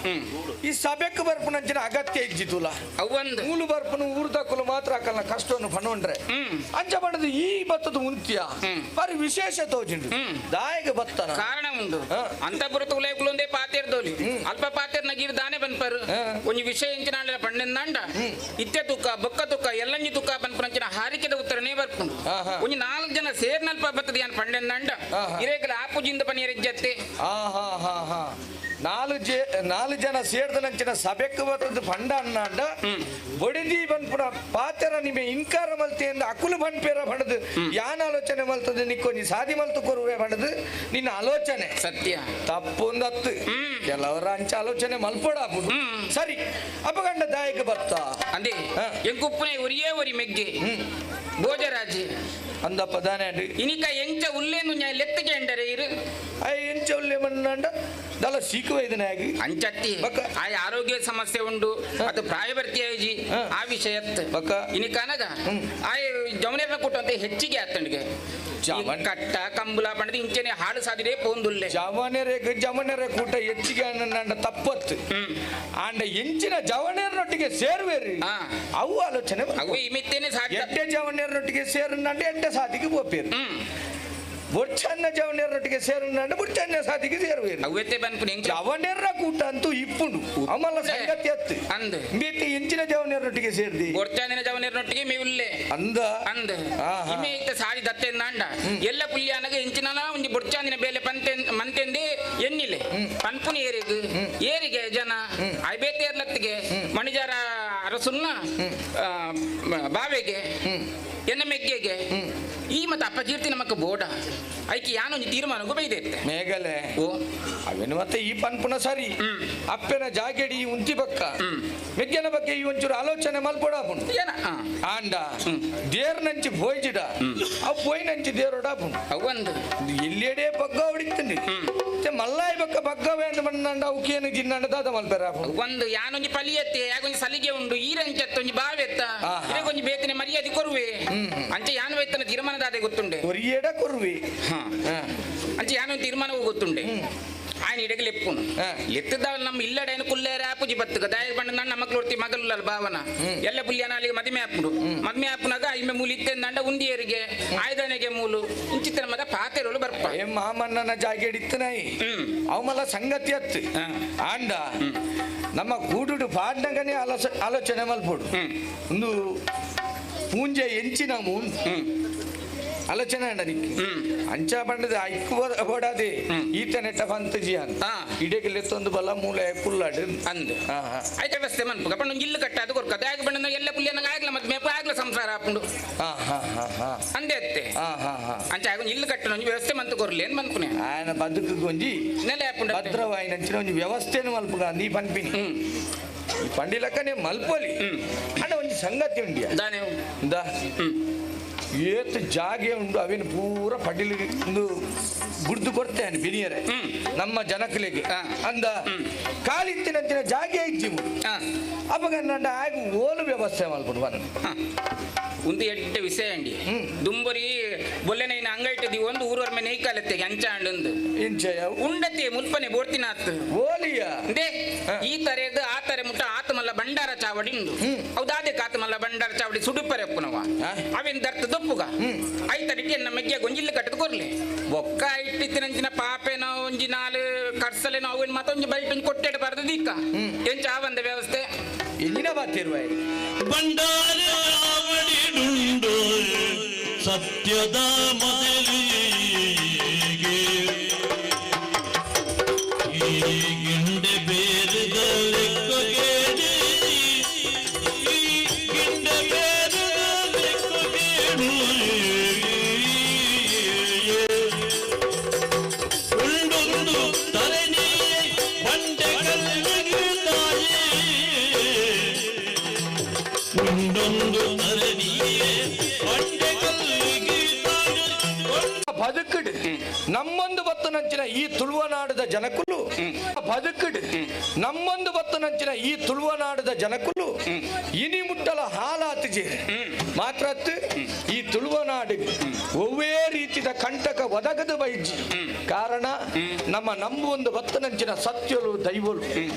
ಈ ಸಭೆಕ್ ಬರ್ಪುನಂಚಿನ ಅಗತ್ಯ ಇಜ್ಜಿತುಲ ಅವೊಂದು ಮೂಲು ಬರ್ಪುನು ಊರ್ದಕ್ಕಲು ಮಾತ್ರ ಹಾಕಲ್ಲ ಕಷ್ಟವನ್ನು ಪನೋಂಡ್ರೆ ಅಂಚ ಬಣ್ಣದ ಈ ಬತ್ತದ ಉಂತಿಯ ಬಾರಿ ವಿಶೇಷ ತೋಜುಂಡು ದಾಯಗ ಬತ್ತನ ಕಾರಣ ಉಂಡು ಅಂತಪುರ ತುಲೈಕುಲೊಂದೇ ಪಾತೇರ್ದೋಲಿ ಅಲ್ಪ ಪಾತೇರ್ ನಗೀರ್ ದಾನೆ ಬನ್ಪರು ಒಂಜಿ ವಿಷಯ ಎಂಚಿನ ಪಂಡೆಂದಾಂಡ ಇತ್ತೆ ತುಕ್ಕ ಬೊಕ್ಕ ತುಕ್ಕ ಎಲ್ಲಂಜಿ ತುಕ್ಕ ಪನ್ಪುನಂಚಿನ ಹಾರಿಕೆದ ಉತ್ತರನೇ ಬರ್ಪುಂಡು. ಒಂಜಿ ನಾಲ್ಕು ಜನ ಸೇರ್ನಲ್ಪ ಬತ್ತದ ಯಾನ್ ಪಂಡೆಂದಾಂಡ ಇರೇಕಲ ಆಪುಜಿಂದ ಪನಿಯರಿಜ್ಜತ್ತೆ. ನಾಲ್ ಜನ ಸೇರ್ದನಂಚಿನ ಸಭೆಕ್ ಬತ್ತದ ಫಂಡ ಅನ್ನಾಂಡ ಬೊಡಿದಿ ಬನ್ಪುನ ಪಾತೆರ ನಿಮೆ ಇನ್ಕಾರ ಮಲ್ತೆ ಎಂದು ಅಕುಲು ಬನ್ಪೇರ ಬಣದು ಯಾನ್ ಆಲೋಚನೆ ಮಲ್ತದೆ ನಿಕ್ಕೊಂಜಿ ಸಾದಿ ಮಲ್ತು ಕೊರುವೆ ಬಣದು ನಿನ್ನ ಆಲೋಚನೆ ಸತ್ಯ ತಪ್ಪೊಂದತ್ತು ಕೆಲವರ ಅಂಚ ಆಲೋಚನೆ ಮಲ್ಪಡ ಸರಿ ಅಪಗಂಡ ದಾಯಕ ಬತ್ತ ಅಂದೇ ಎಂಕುಪ್ಪನೆ ಒರಿಯೇ ಒರಿ ಮೆಗ್ಗೆ ಭೋಜರಾಜಿ ಅಂದಪ್ಪ ದಾನೆ ಇನಿಕ ಎಂಚ ಉಲ್ಲೇನು ನ್ಯಾಯ ಲೆತ್ತಗೆ ಎಂಡರೆ ಇರು I ಎಂಚ ಉಲ್ಲೆ ಮಣ್ಣಂಡ ದಲ ಸೀಕುವ ಇದನ್ನಾಗಿ ಅಂಚತ್ತಿ ಆಯ ಆರೋಗ್ಯ ಸಮಸ್ಯೆ ಉಂಡು ಅದು ಪ್ರಾಯಭರ್ತಿ ಆಯ್ಜಿ ಆ ವಿಷಯತ್ ಇನಿಕನಗ ಆಯ ಜಮನೇರ್ನ ಕೊಟ್ಟಂತೆ ಹೆಚ್ಚಿಗೆ ಆತನಿಗೆ ಕಟ್ಟ ಕಂಬುಲ ಪಂಡದ ಇಂಚನೆ ಹಾಡು ಸಾದಿರೇ ಪೋಂದುಲ್ಲೆ ಜವನೆರೆ ಜವನೆರೆ ಕೂಟ ಹೆಚ್ಚಿಗೆ ಅನ್ನ ತಪ್ಪತ್ತು ಆಂಡ ಎಂಚಿನ ಜವನೇರ್ನೊಟ್ಟಿಗೆ ಸೇರುವೇರಿ ಅವು ಆಲೋಚನೆ ಅವು ಇಮಿತ್ತೇನೆ ಸಾಧ್ಯ ಎಡ್ಡೆ ಜವನೇರ್ನೊಟ್ಟಿಗೆ ಸೇರುನಂಡ ಎಡ್ಡೆ ಸಾದಿಗೆ ಪೋಪೇರು ಬೊಚ್ಚನ್ನ ಜವನೇರ್ನೊಟ್ಟಿಗೆ ಸೇರುನಂಡ ಬೊಚ್ಚನ್ನ ಸಾದಿಗೆ ಸೇರುವೇರು ಅವ್ಯತೆ ಬನ್ಪುನಿ ಜವನೇರ್ನ ಕೂಟ ಅಂತೂ ಇಪ್ಪುಂಡು ಅಮಲ ಸಂಗತಿ ಅತ್ತು ಅಂದ ಬೇತೆ ಎಂಚಿನ ಜವನೇರ್ನೊಟ್ಟಿಗೆ ಸೇರ್ದಿ ಬೊರ್ಚಾನಿನ ಜವನೇರ್ನೊಟ್ಟಿಗೆ ಮೇವುಲ್ಲೆ ಅಂದ ಅಂದ ಇಮೆ ಇತ್ತ ಸಾರಿ ದತ್ತೆಂದಾಂಡ ಎಲ್ಲ ಪುಲ್ಯಾನಗ ಎಂಚಿನಲ ಒಂಜಿ ಬೊರ್ಚಾನಿನ ಬೇಲೆ ಪಂತೆ ಮಂತೆಂದೆ ಎನ್ನಿಲೆ ಪನ್ಪುನಿ ಏರಿಗೆ ಏರಿಗೆ ಜನ ಐಬೇತೇರ್ಲತ್ತಿಗೆ ಮಣಿಜಾರ ಅರಸುನ್ನ ಬಾವೆಗೆ ಎನ್ನ ಮೆಗ್ಗೆಗೆ ಈ ಮತ್ತೆ ಅಪಕೀರ್ತಿ ನಮಕ್ ಬೋಡ ಐಕೆ ಯಾನೊಂಜಿ ತೀರ್ಮಾನಕ್ಕೂ ಬೈದೈತೆ ಮೇಘಲೆ ಓ ಅವೇನು ಮತ್ತೆ ಈ ಪನ್ಪುನ ಸರಿ ಅಪ್ಪನ ಜಾಗೆಡಿ ಈ ಉಂತಿ ಬಕ್ಕ ಮೆಗ್ಗೆನ ಬಗ್ಗೆ ಈ ಒಂಚೂರು ಆಲೋಚನೆ ಮಲ್ಪೊಡ ಏನ ಆಂಡ ದೇರ್ನಂಚಿ ಪೋಯ್ಜಿಡ ಅವು ಪೋಯ್ನಂಚಿ ದೇರೋಡ ಅವೊಂದು ಎಲ್ಲೆಡೆ ಬಗ್ಗ ಹೊಡಿತೀನಿ ಮಲ್ಲಾಯಿ ಬಕ್ಕ ಬಗ್ಗವೇ ಅಂತ ಬಂದಂಡ ಅವಕ್ಕೇನು ಜಿನ್ನಂಡ ದಾದ ಮಲ್ಪೆರ ಒಂದು ಯಾನೊಂಜಿ ಪಲಿಯತ್ತೆ ಯಾಗೊಂಜಿ ಸಲಿಗೆ ಉಂಡು ಈರಂಚತ್ತ ಒಂಜಿ ಬಾವೆತ್ತ ಇದಕ್ಕೊಂಜಿ ಬೇತನೆ ಮರ್ಯಾದೆ ಕೊರುವೆ ಅಂಚೆ ಯಾನು ವೇತನ ತೀರ್ಮಾನದಾದೆ ಗೊತ್ತುಂಡೆ ಕೊರಿಯೇಡ ಕೊರುವೆ ಅಂಚೆ ಯಾನೊಂದು ತೀರ್ಮಾನವೂ ಗೊತ್ತುಂಡೆ ఆయన ಇಡಗೆ ಲೆಪ್ಪುನು ಲೆತ್ತದ ನಮ್ಮ ಇಲ್ಲಡ ಕುಲ್ಲೇರ ಆಪುಜಿ ಬತ್ತುಗ ದಾಯ ಬಂಡ ನನ್ನ ಮಕ್ಕಳು ಒರ್ತಿ ಮಗಲುಲ್ಲ ಭಾವನ ಎಲ್ಲ ಪುಲ್ಯಾನ ಅಲ್ಲಿಗೆ ಮದುವೆ ಆಪುಡು ಮದುವೆ ಆಪುನಾಗ ಇಮ್ಮೆ ಮೂಲು ಇತ್ತೆಂದಂಡ ಉಂದಿಯರಿಗೆ ಆಯ್ದನೆಗೆ ಮೂಲು ಇಂಚಿತ್ತ ಮದ ಪಾತೆರೋಳು ಬರ್ಪ ಏ ಮಾಮಣ್ಣನ ಜಾಗೆ ಇತ್ತನಾಯಿ ಅವಮಲ್ಲ ಸಂಗತಿ ಅತ್ತು ಆಂಡ ನಮ್ಮ ಗೂಡುಡು ಪಾಡ್ನಗನೇ ಆಲೋಚನೆ ಮಲ್ಪೋಡು ಒಂದು ಪೂಂಜೆ ಎಂಚಿನ ಆಲೋಚನೆ ಅಂಡ ನಿಕ್ ಅಂಚ ಬಂಡದ ಐಕ್ಕು ಬೋಡಾದೆ ಈತ ನೆಟ್ಟ ಪಂತ ಜಿಯಾನ್ ಇಡಕ್ಕೆ ಲೆತ್ತೊಂದು ಬಲ ಮೂಲೆ ಕುಲ್ಲಾಡು ಅಂದು ಐತೆ ವ್ಯವಸ್ಥೆ ಮನ್ಪುಗ ಪಂಡ ಇಲ್ಲು ಕಟ್ಟ ಅದು ಕೊರ್ಕ ದಾಯಕ ಬಂಡ ಎಲ್ಲ ಪುಲ್ಯ ನಂಗೆ ಆಗ್ಲ ಮತ್ತೆ ಮೇಪ ಆಗ್ಲ ಸಂಸಾರ ಆಪುಂಡು ಅಂದೆ ಅತ್ತೆ ಅಂಚ ಆಗ ಇಲ್ಲು ಕಟ್ಟಣ ಒಂಜಿ ವ್ಯವಸ್ಥೆ ಮಂತು ಕೊರ್ಲಿ ಏನ್ ಮನ್ಪುನೆ ఆయన ಬದುಕು ಗೊಂಜಿ ನೆಲೆ ಆಪುಂಡು ಭದ್ರವಾಯಿನ ಅಂಚಿನ ಒಂಜಿ ವ್ಯವಸ್ಥೆನು ಮಲ್ಪುಗ ನೀ ಪನ್ಪಿನಿ ಈ ಪಂಡಿಲಕ್ಕನೆ ಮಲ್ಪೊಲಿ ಅಂಡ ಒಂಜಿ ಸಂಗತಿ ಉಂಡಿಯ ದ ಏತ್ ಜಾಗೆ ಉಂಡು ಅವೇನು ಪೂರ ಪಡಿಲಿ ಒಂದು ಬುಡ್ದು ಕೊಡ್ತೇನೆ ಬಿನಿಯರೆ ನಮ್ಮ ಜನಕಲಿಗೆ ಅಂದ ಕಾಲಿತ್ತಿನಂಚಿನ ಜಾಗೆ ಇಜ್ಜಿ ಅವಾಗ ನನ್ನ ಆಗ ಓಲು ವ್ಯವಸ್ಥೆ ಮಲ್ಪಡು ಬನ್ನ ಒಂದು ಎಡ್ಡೆ ವಿಷಯ ಅಂಡಿ ದುಂಬರಿ ಬೊಲ್ಲೆನೈನ ಅಂಗೈಟದಿ ಒಂದು ಊರವರ ಮೇಲೆ ನೈಕಾಲತ್ತೆಗೆ ಅಂಚ ಅಂಡಂದು ಉಂಡತೆ ಮುಲ್ಪನೆ ಬೋರ್ತಿನಾತ್ ಓಲಿಯ they ಈ ತರೆದು ಆ ತರೆ ಮುಟ್ಟ ಆತಮಲ್ಲ ಭಂಡಾರ ಚಾವಡಿ ಉಂಡು ಹೌದಾದೆ ಕಾತಮಲ್ಲ ಭಂಡಾರ ಚಾವಡಿ ಸುಡುಪರೆ ಅಪ್ಪನವ ಅವೇನ್ ದರ್ತ ದೊಪ್ಪುಗ ಐತಡಿಕೆ ನಮ್ಮ ಮೆಗ್ಗೆ ಗೊಂಜಿಲ್ಲು ಕಟ್ಟದು ಕೊರ್ಲಿ ಬೊಕ್ಕ ಇಟ್ಟಿತ್ತಿನಂಚಿನ ಪಾಪೆನೋ ಒಂಜಿ ನಾಲು ಕರ್ಸಲೇನೋ ಅವೇನ್ ಮತ್ತೊಂಜಿ ಬೈಟ್ ಒಂಜಿ ಕೊಟ್ಟೆಡ್ ಬಾರ್ದು ದೀಕ ಎಂಚ ಆ ಒಂದ ವ್ಯವಸ್ಥೆ ಎಲ್ಲಿನ ಬಾತಿರುವ ಭಂಡಾರ ಚಾವಡಿಡುಂಡು ಸತ್ಯದ ಮೊದಲಿಗೆ ಈ ಗಿಂಡೆ ಬೇರೆದ ಲೆಕ್ಕಗೇಡಿ ಈ ಗಿಂಡೆ ಬೇರೆದ ಲೆಕ್ಕಗೇಡು ಉಂಡೊಂದು ತರಣಿ ಬಂಡೆ ಕಲ್ಲಿಗೆ ತಾಯೇ ಉಂಡೊಂದು ತರಣಿಯೇ ಬಂಡೆ ಕಲ್ಲಿಗೆ ತಾಯೇ ಬದುಕಡು ನಮ್ಮೊಂದು ಬತ್ತನಂಚಿನ ಈ ತುಳುವನಾಡದ ಜನಕುಲು ಬದುಕಡು ನಮ್ಮೊಂದು ಬತ್ತನಂಚಿನ ಈ ತುಳುವನಾಡದ ಜನಕುಲು ಇನಿ ಮುಟ್ಟಲ ಹಾಲಾತಿಜೆ ಮಾತ್ರ ಈ ತುಳುವನಾಡು ಒವ್ವೇ ರೀತಿಯ ಕಂಟಕ ಒದಗದು ಬೈಜಿ ಕಾರಣ ನಮ್ಮ ನಂಬುವೊಂದು ಬತ್ತನಂಚಿನ ಸತ್ಯಲು ದೈವಲು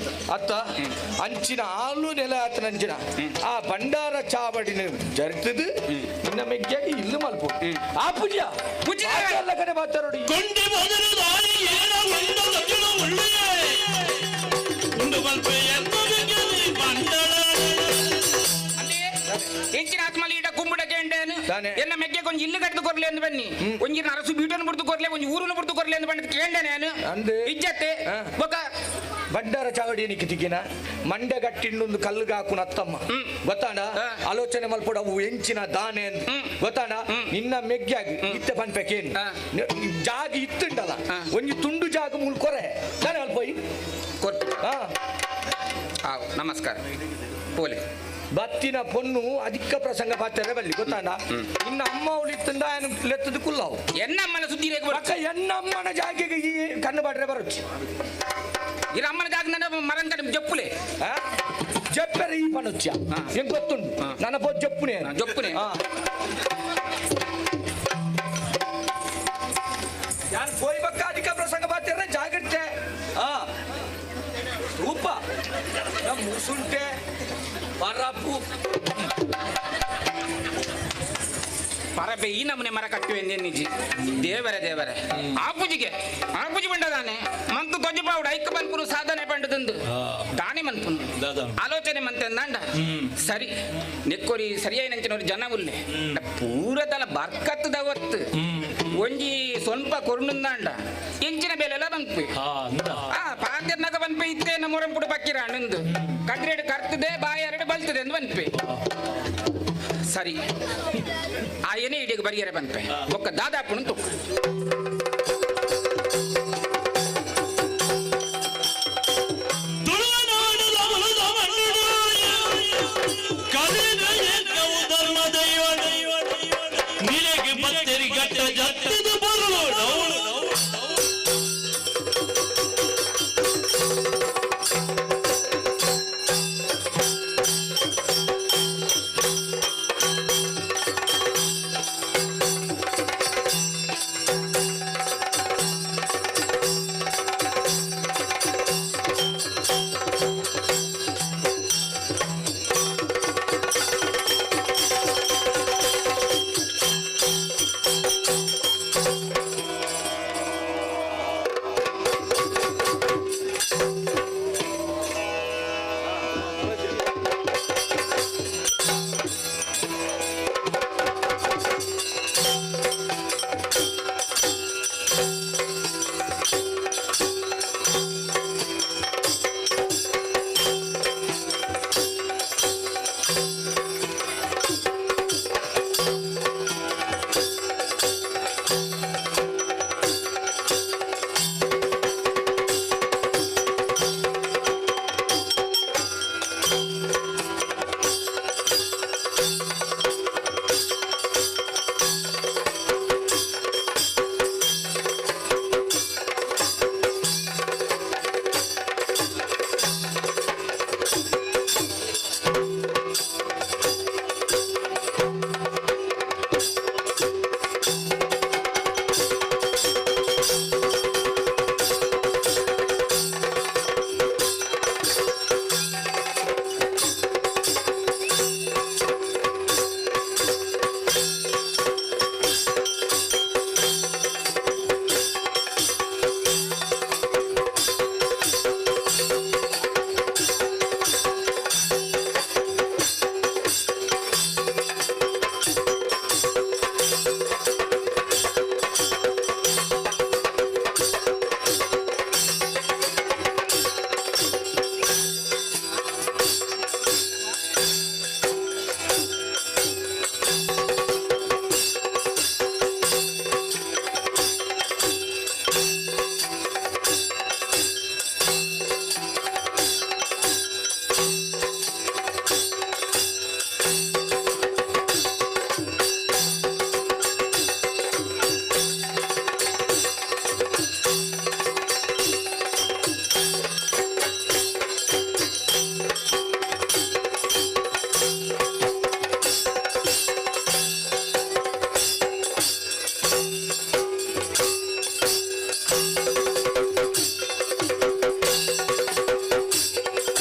ಅತ್ತ ಅಂಚಿನ ಆಲು ನೆಲ ಆತನಂಚಿನ ಆ ಭಂಡಾರ ಚಾವಡಿನ ಜರಿತದು ನಿನ್ನ ಮೆಗ್ಗೆಗೆ ಇಲ್ಲು ಮಲ್ಪು ಆ ಪೂಜಾ ಪೂಜಾ ಕಡೆ ಮಾತಾಡೋಡಿ ಕೊಂಡೆ ಮೊದಲು ದಾರಿ ಏನ ಉಂಡು ದಕ್ಷಿಣ ಉಳ್ಳೆ ಉಂಡು ಮಲ್ಪೆ ಎತ್ತುಗೆಲಿ ಬಂಡಳ ಎಂಚಿನ ಆತ್ಮಲಿ ಇಡ ಕುಂಬುಡ ಕೇಂಡೇನು ಎನ್ನ ಮೆಗ್ಗೆ ಕೊಂಚ ಇಲ್ಲು ಕಟ್ಟದು ಕೊರ್ಲೆ ಎಂದು ಬನ್ನಿ ಒಂಜಿ ಅರಸು ಬೀಟನ್ನು ಬಿಡ್ದು ಕೊರ್ಲೆ ಒಂಜಿ ಊರನ್ನು ಬಿಡ್ದು ಕೊರ್ಲೆ ಎಂದು ಬಣ್ಣದ ಕೇಂಡೆ ನಾನು ಇಜ್ಜತ್ತೆ ಬೊಕ ಬಂಡಾರ ಚಾವಡಿ ನಿಕ್ಕಿ ತಿಕ್ಕಿನ ಮಂಡೆ ಗಟ್ಟಿಂಡೊಂದು ಕಲ್ಲುಗೆ ಹಾಕುನ ಅತ್ತಮ್ಮ ಗೊತ್ತಾಂಡ ಆಲೋಚನೆ ಮಲ್ಪಡ ಅವು ಎಂಚಿನ ದಾನೆ ಅಂತ ಗೊತ್ತಾಂಡ ನಿನ್ನ ಮೆಗ್ಗ್ಯಾಗಿ ಇತ್ತೆ ಪನ್ಪೆಕೇನು ಜಾಗ ಇತ್ತುಂಡಲ್ಲ ಒಂಜಿ ತುಂಡು ಜಾಗ ಮೂಲ್ ಕೊರೆ ದಾನೆ ಅಲ್ಪೋಯಿ. ಆವು, ನಮಸ್ಕಾರ ಪೋಲೆ. ಬತ್ತಿನ ಪೊನ್ನು ಅಧಿಕ ಪ್ರಸಂಗ ಪಾತ್ರೆ ಬಲ್ಲಿ ಗೊತ್ತಾಂಡ. ನಿನ್ನ ಅಮ್ಮ ಅವಳು ಇತ್ತಂದ ಲೆತ್ತದ ಕುಲ್ಲಾವು. ಎನ್ನಮ್ಮನ ಸುದ್ದಿ. ಅಕ್ಕ, ಎನ್ನಮ್ಮನ ಜಾಗೆಗೆ ಈ ಕಣ್ಣು ಬಾಡ್ರೆ ಬರುಚ್ಚಿ. ಇರ ಅಮ್ಮನ ಜಾಗ ನನ್ನ ಮರಂಗಡ ಜಪ್ಪುಲೆ. ಜಪ್ಪರೆ ಈ ಪಣುಚ್ಚ ಹೆಂಗ್ ಗೊತ್ತುಂಟು ನನ್ನ ಪೋ ಜಪ್ಪುನೆ. ಜಪ್ಪುನೆ. ಯಾರು ಪೋಯ್ ಬಕ್ಕ ಅಧಿಕ ಪ್ರಸಂಗ ಪಾತ್ರೆ ಜಾಗ್ರತೆ. ಆ ರೂಪ ನಮ್ಮ ಮುಸುಂಟೆ ಪರಪು. ಪರಬೆ ಈ ನಮೂನೆ ಮರ ಕಟ್ಟುವೆ ನಿಜಿ. ದೇವರೇ ದೇವರೇ, ಆ ಪೂಜೆಗೆ ಆ ಪೂಜೆ ಬಂಡದಾನೆ ಮಂತು ತೊಜಿ ಪಾವುಡು ಐಕ ಮನ್ಪುನು ಸಾಧನೆ ಪಂಡದಂದು ದಾನೆ ಮನ್ಪುನು ಆಲೋಚನೆ ಮಂತೆ ನಾಂಡ. ಸರಿ, ನೆಕ್ಕೊರಿ ಸರಿಯಾಯಿನಂಚಿನವ್ರು ಜನ ಉಲ್ಲೆ ಪೂರದಲ ಬರ್ಕತ್ತದ ಒತ್ತು ಒಂಜಿ ಸ್ವಲ್ಪ ಕೊರುಂಡಾಂಡ ಎಂಚಿನ ಬೆಲೆಲ್ಲ ಬಂಪು ಆ ಪಾತೆರ್ನಾಗ ಬನ್ಪೆ ಇತ್ತೆ ನಮ್ಮ ಪಕ್ಕಿರ ಅಣ್ಣಂದು ಕದ್ರೆಡು ಕರ್ತದೆ ಬಾಯಿ ಎರಡು ಬಲ್ತದೆ ಅಂದ್ ಬನ್ಪೆ. ಸರಿ, ಆ ಏನೇ ಇಡೀಗ ಬರಿಯರೆ ಬನ್ಪೆ ಒಕ್ಕ ದಾದಾಪುಣ ತುಕ್ಕ. ನಿನಗೆ ಬತ್ತೆರಿ ಗಟ್ಟ ಜತ್ತದ ಬರಲು. ಆ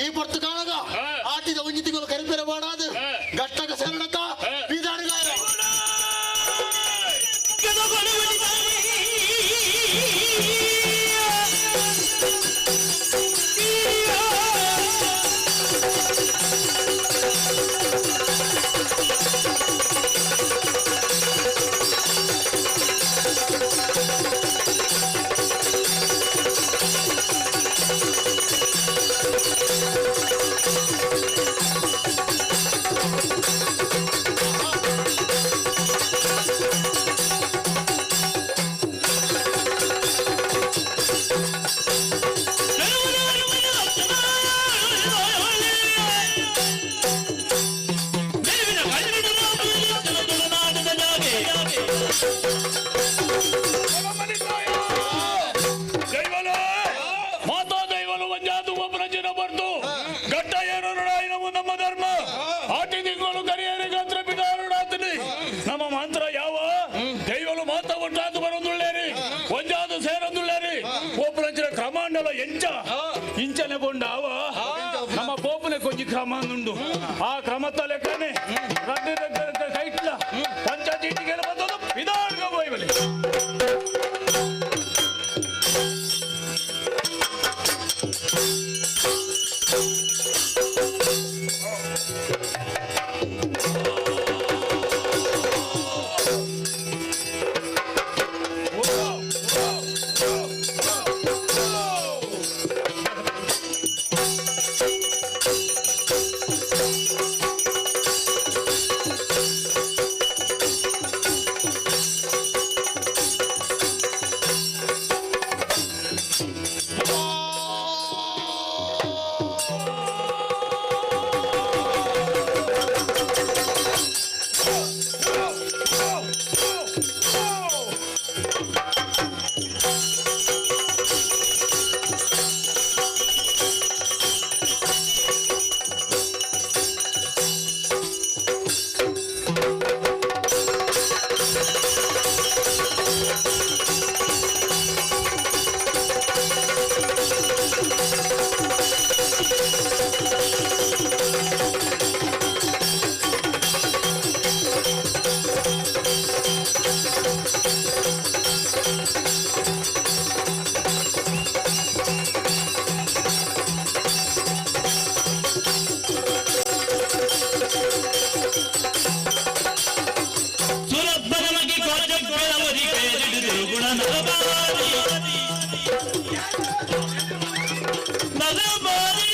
ಈ ಪೊರ್ತು ಕಾಣಗ ಆಟಿದ ಒಂಜಿ ತಿಂಗಳು ಕರಿಪೆರೆ ಬಾಡಾದು ಗಟ್ಟಕ ಸೇರಣತ ಬೀದಾಡಿಗಾರ. ಮಾತಾ ದೈವಲು ಒಂಜಾದು ಒಬ್ಬರಜಿನ ಬರ್ದು ಗಟ್ಟ ಏನು ನಾವು ನಮ್ಮ ಧರ್ಮ ಆಟಿ ತಿಂಗಳು ಕರಿಯರಿ ಗಾತ್ರ ಬಿಡಾರುಡಾತನಿ ನಮ್ಮ ಮಂತ್ರ ಯಾವ ದೈವಲು ಮಾತಾ ಒಟ್ಟಾದು ಬರೊಂದುಳ್ಳೇರಿ ಒಂಜಾದು ಸೇರೊಂದುಳ್ಳೇರಿ ಒಬ್ಬರಜಿನ ಕ್ರಮಾಂಡಲ ಎಂಚ ಇಂಚನೆ ಕೊಂಡಾವ ನಮ್ಮ ಪೋಪನೆ ಕೊಂಜಿ ಕ್ರಮ ಉಂಡು ಆ ಕ್ರಮತ್ತ ಲೆಕ್ಕನೆ ರಡ್ಡು ಕೈಟ್ಲ ಪಂಚಾಯತಿಗೆ ಬಂದದ್ದು ಬಿದಾಡ್ಗ ಬೋಯ್ಬಲಿ. ಸುರಬ್ಬನಮಗೆ ಕೊರಜಗ್ಗಳವರಿ ಕೈಲಿಡಿದು ಗುಣ ನರಬಾರಿ ನರಬಾರಿ.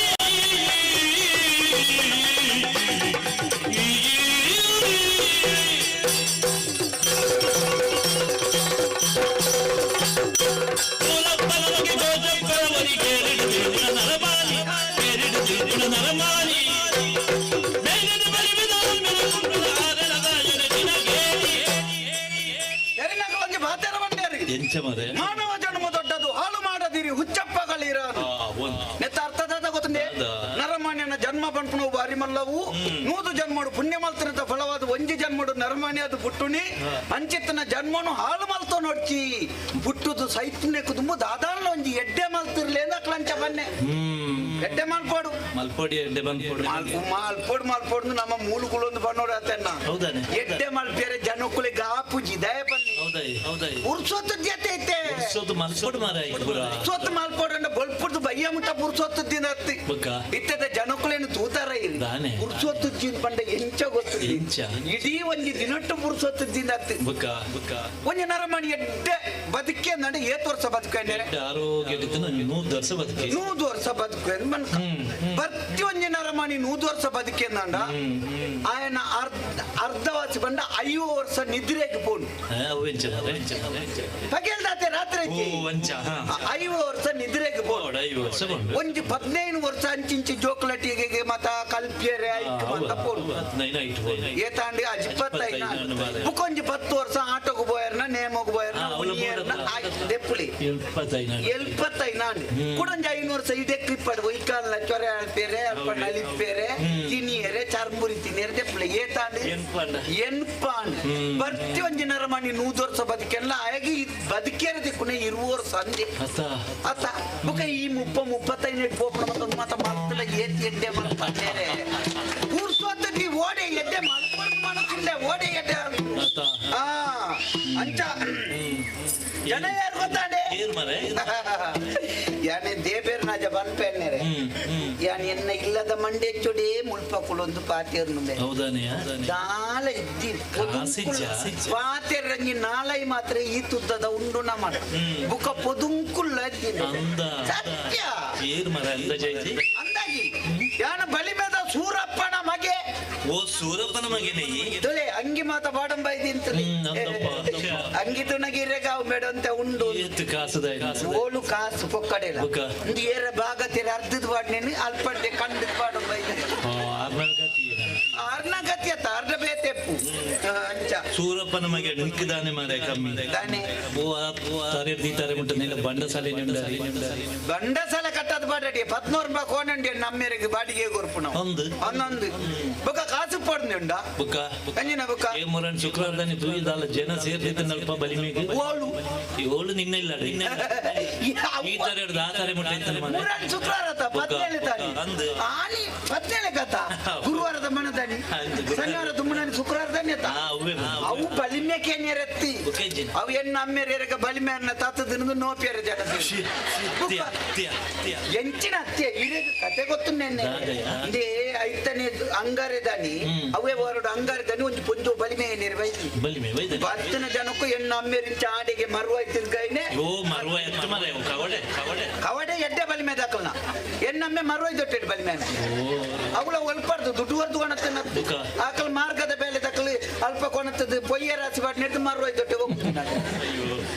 ಸುರಬ್ಬನಮಗೆ ಕೊರಜಗ್ಗಳವರಿ ಕೈಲಿಡಿದು ಗುಣ ನರಬಾರಿ ಕೈಲಿಡಿದು ಗುಣ ನರಮಾರಿ ಬೇಗನೆ ಬಲಿಬಿದ ಎರಿನಕಲೊಂಜಿ ಬಾತೆರ ಬಂಡೇರಿ. ಎಂಚ ಮರೆ? ಮಾನವ ಜನ್ಮ ದೊಡ್ಡದು, ಹಾಳು ಮಾಡದಿರಿ ಹುಚ್ಚಪ್ಪಗಳಿರ. ನೆತ್ತ ಅರ್ಥದಾದ ಗೊತ್ತುಂಡೆ? ನರಮಾನ್ಯನ ಜನ್ಮ ಪನ್ಪುನವು ಬಾರಿ ಮಲ್ಲವು. 100 ಜನ್ಮಡು ಪುಣ್ಯ ಮಲ್ತನದ ಫಲವಾದ ಒಂಜಿ ಜನ್ಮಡು ನರಮಾನ್ಯ ಅದು ಪುಟ್ಟುನಿ. ಅಂಚಿತ್ತನ ಜನ್ಮನು ಹಾಳು ಮಲ್ತೋ ನೋಡ್ಚಿ ಪುಟ್ಟುದು ಸೈತುನೆ ಕುದುಂಬು ದಾದಾನ ಒಂಜಿ ಎಡ್ಡೆ ಮಲ್ತಿರ್ಲೇ ಕ್ಲಂಚ ಬನ್ನೆ ಎಡ್ಡೆ ಮಲ್ಪೋಡು. ಮಲ್ಪೋಡಿ ಎಡ್ಡೆ ಬಂದ್ಕೊಡ್ರಿ. ಮಲ್ಪೋಡು ಮಲ್ಪೋಡು ನಮ್ಮ ಮೂಲುಗುಳೊಂದು ಬನ್ನೋಡು ಆತನ್ನ. ಹೌದಾನೆ? ಎಡ್ಡೆ ಮಲ್ಪೇರೆ ಜನಕ್ಕುಲಿ ಗಾಪುಜಿ ದಯ ಬನ್ನಿ. ಪುರ್ಸೊತ್ತು ಜೊತೆ ಐತೆ. ಪುರ್ಸೊತ್ತು ಮಲ್ಪೊಡು ಮಾರಾಯ ಪೂರ. ಪುರ್ಸೊತ್ತು ಮಲ್ಪೊಡು ಅಂಡ ಬೊಲ್ಪುರ್ದು ಬಯ್ಯ ಮುಟ್ಟ ಪುರ್ಸೊತ್ತು ದಿನ ಅತ್ತಿ. ಬೊಕ್ಕ ಇತ್ತದ ಜನಕುಲೇನು ತೂತಾರ ಇರಿ. ಪುರ್ಸೊತ್ತು ದಿನ ಪಂಡ ಎಂಚ ಗೊತ್ತು ಇಡೀ ಒಂಜಿ ದಿನಟ್ಟು ಪುರ್ಸೊತ್ತು ದಿನ ಅತ್ತಿ. ಬೊಕ್ಕ ಬೊಕ್ಕ ಒಂಜಿ ನರಮಣಿ ಎಡ್ಡೆ ಬದುಕೆ ನಡೆ ಏತ್ ವರ್ಷ ಬದುಕಂದ್ರೆ ಆರೋಗ್ಯ 100 ವರ್ಷ ಬದುಕೆ 100 ವರ್ಷ ಬದುಕು ಬರ್ತಿ ಒಂಜಿ ನರಮಣಿ 100 ವರ್ಷ ಬದುಕೆಂದಂಡ ಆಯನ ಅರ್ಧವಾಸಿ ಬಂಡ 50 ವರ್ಷ ನಿದ್ರೆಗೆ ಪೋನು ಪಗೆಲ್ದಾತೆ ರಾತ್ರಿ 50 ವರ್ಷ ನಿದ್ರೆಗೆ ಪೋನು ಒಂಜಿ 15 ವರ್ಷ ಅಂಚಿಂಚಿ ಜೋಕ್ಲಟಿಗೆ ಮತ ಕಲ್ಪಿಯರೆ ಐಕ್ ಮತ ಪೋನು ಏತಾಂಡಿ 25 ಬುಕೊಂಜಿ 10 ವರ್ಷ ಆಟೋಗೆ ಬೋಯರ್ನ ನೇಮೋಗ್ ಬೋಯರ್ನ ಉಣಿಯರ್ನ ದೆಪ್ಪುಲಿ 75 ಕುಡಂಜ 5 ವರ್ಷ ಇದಕ್ಕೆ ಇಪ್ಪಡು ಒಯ್ಕಾಲ ಚೊರೆ ಆಳ್ಪೇರೆ ಅಲ್ಪ ನಲಿಪೇರೆ ತಿನಿಯರೆ ಚರ್ಮುರಿ ತಿನಿಯರೆ ದೆಪ್ಪುಲಿ ಏತಾಂಡಿ ಎನ್ಪಾಂಡ್ ಬರ್ತಿ ಒಂಜಿ ನರಮಣಿ 100 ವರ್ಷ ಬದುಕೆಲ್ಲ ಆಗಿ ಬದುಕೇರ ದಿಕ್ಕುನೆ 20 ವರ್ಷ ಅಂದೆ ಅತ್ತ ಬುಕ ಈ 30-35 ಪೋಪಣ ಮತ್ತೊಂದು ಮಾತ ಮಾತಲ್ಲ ಏತಿ ಎಡ್ಡೆ ಮಲ್ಪಂಡೇರೆ ಪುರ್ಸೊತ್ತು ನೀ ಓಡೆ ಎಡ್ಡೆ ಮಲ್ಪೊಡು ಮನಸ್ಸಿಲ್ಲ ಓಡೆ ಎಡ್ಡೆ ಆ ಅಂಚ ಜನ ಯಾರು ಗೊತ್ತಾಂಡೆ ಯಾನೆ ದೇಬೇರ್ ನಾಜ ಬನ್ಪೆನ್ನೆರೆ ಯಾನ್ ಎನ್ನ ಇಲ್ಲದ ಮಂಡೆ ಚೊಡೆ ಮುಲ್ಪ ಕುಲೊಂದು ಪಾತೇರ್ನುಂದೆ ದಾಲ ಇದ್ದಿ ಪಾತೇರಂಗಿ ನಾಲೈ ಮಾತ್ರ ಈ ತುದ್ದದ ಉಂಡು ನಮ ಬುಕ ಪೊದುಂಕುಲ್ಲ ಸತ್ಯ ಅಂದಾಜಿ ಯಾನ ಬಲಿಮೆದ ಸೂರಪ್ಪನ ಮಗೆ ಓ ಸೂರಪ್ಪನ ಮಗನೇ ತೊಲೆ ಅಂಗಿ ಮಾತ ಬಾಡಂಬ ಇದಿಂತಲೆ ಅಂಗಿ ತುಣಗಿರೆಗಾವ್ ಮೇಡಂತೆ ಉಂಡು ಓಲು ಕಾಸು ಪೊಕ್ಕಡೆಲ ಒಂದು ಏರ ಭಾಗ ತೀರ ಅರ್ಧದ ಬಾಡ್ನೇನು ಅಲ್ಪಡ್ಡೆ ಕಂಡದ ಬಾಡಂಬ ಇದೆ ಆರ್ನ ಗತಿ ಅತ್ತ ಅರ್ಧ ಬೇತೆಪ್ಪು ಅಂಚ ಸೂರಪ್ಪನ ಮಗೆ ನಿಕ್ಕಿದಾನೆ ಮಾರೆ ಕಮ್ಮಿ ಓ ತಾರೆ ದೀತಾರೆ ಮುಟ್ಟ ನೆಲ ಬಂಡಸಾಲೆ ಬಂಡಸಾಲೆ ಕಟ್ಟದ ಬಾಡಡಿ 14 ರೂಪಾಯಿ ಕೋನಂಡಿ ನಮ್ಮೆರಿಗೆ ಬಾಡಿಗೆ ಕೊರ್ಪು ನಾವು ಒಂದೊಂದು ಬೊಕ್ಕ ಕಾಸು ಪಡ್ದು ಉಂಡ ಬುಕ್ಕ ಅಂಜಿನ ಬುಕ್ಕ ಮುರನ್ ಶುಕ್ರವಾರದಾನಿ ತೂಯಿದಾಲ ಜನ ಸೇರ್ದಿತ್ತನಲ್ಪ ಬಲಿಮೆಗೆ ಓಳು ಈ ಓಳು ನಿನ್ನ ಇಲ್ಲ ಈ ತರ ಹಿಡ್ದು ಆ ತಾರೆ ಮುಟ್ಟ ಇತ್ತಲ್ಲ ಮಾರ್ರೆ. ಮುರನ್ ಶುಕ್ರವಾರ ಆತ 17 ತಾರೀಕು ಆನಿ 17 ಕಥ ಗುರುವಾರದ ಮನದಾನಿ ಶನಿವಾರ ತುಮ್ಮನಾನಿ ಶುಕ್ರವಾರದಾನಿ ಆತ ಅವು ಬಲಿಮೆ ಕೇನ್ಯರೆತ್ತಿ ಅವು ಎನ್ನ ಅಮ್ಮೇರ ಬಲಿಮೆ ಅನ್ನ ತಾತ ದಿನದ ನೋಪಿಯರ ಜನ ಎಂಚಿನ ಅತ್ತೆ ಇರೇಗ ಕತೆ ಗೊತ್ತು ನೆನ್ನೆ ಇಂದೇ ಐತನೇ ಅಂಗಾರೆ ದಾನಿ ಅವೇ ಹೊರಡು ಅಂಗಾರೆ ದಾನಿ ಒಂದು ಪೊಂಜು ಬಲಿಮೆ ಏನೇರು ಬೈದಿ ಬಲಿಮೆ ಬೈದ ಬತ್ತಿನ ಜನಕ್ಕೂ ಎನ್ನ ಅಮ್ಮೇರಿಂಚ ಆಡಿಗೆ ಮರುವ ಐತಿನ ಓ ಮರುವ ಎತ್ತು ಮಾರ್ರೆ ಅವು ಕವಡೆ ಕವಡೆ ಕವಡೆ ಎಡ್ಡೆ ಬಲಿಮೆ ದಾಕಲ್ನ ಎನ್ನಮ್ಮೆ ಮರುವ ದೊಟ್ಟೆಡ್ ಬಲಿಮೆ ಅವುಳ ಒಲ್ಪಾರ್ದು ದುಡ್ಡು ಹೊರ್ದು ಕೊಣತ್ತನ ಆಕಲ್ ಮಾರ್ಗದ ಬೇಲೆ ತಕಲಿ ಅಲ್ಪ ಕೊಣತ್ತದ ಪೊಯ್ಯ ರಾಸಿ ಬಾಟ್ ನೆಟ್ಟು ಮರುವ ದೊಟ್ಟೆ ಹೋಗ್ತೀನಿ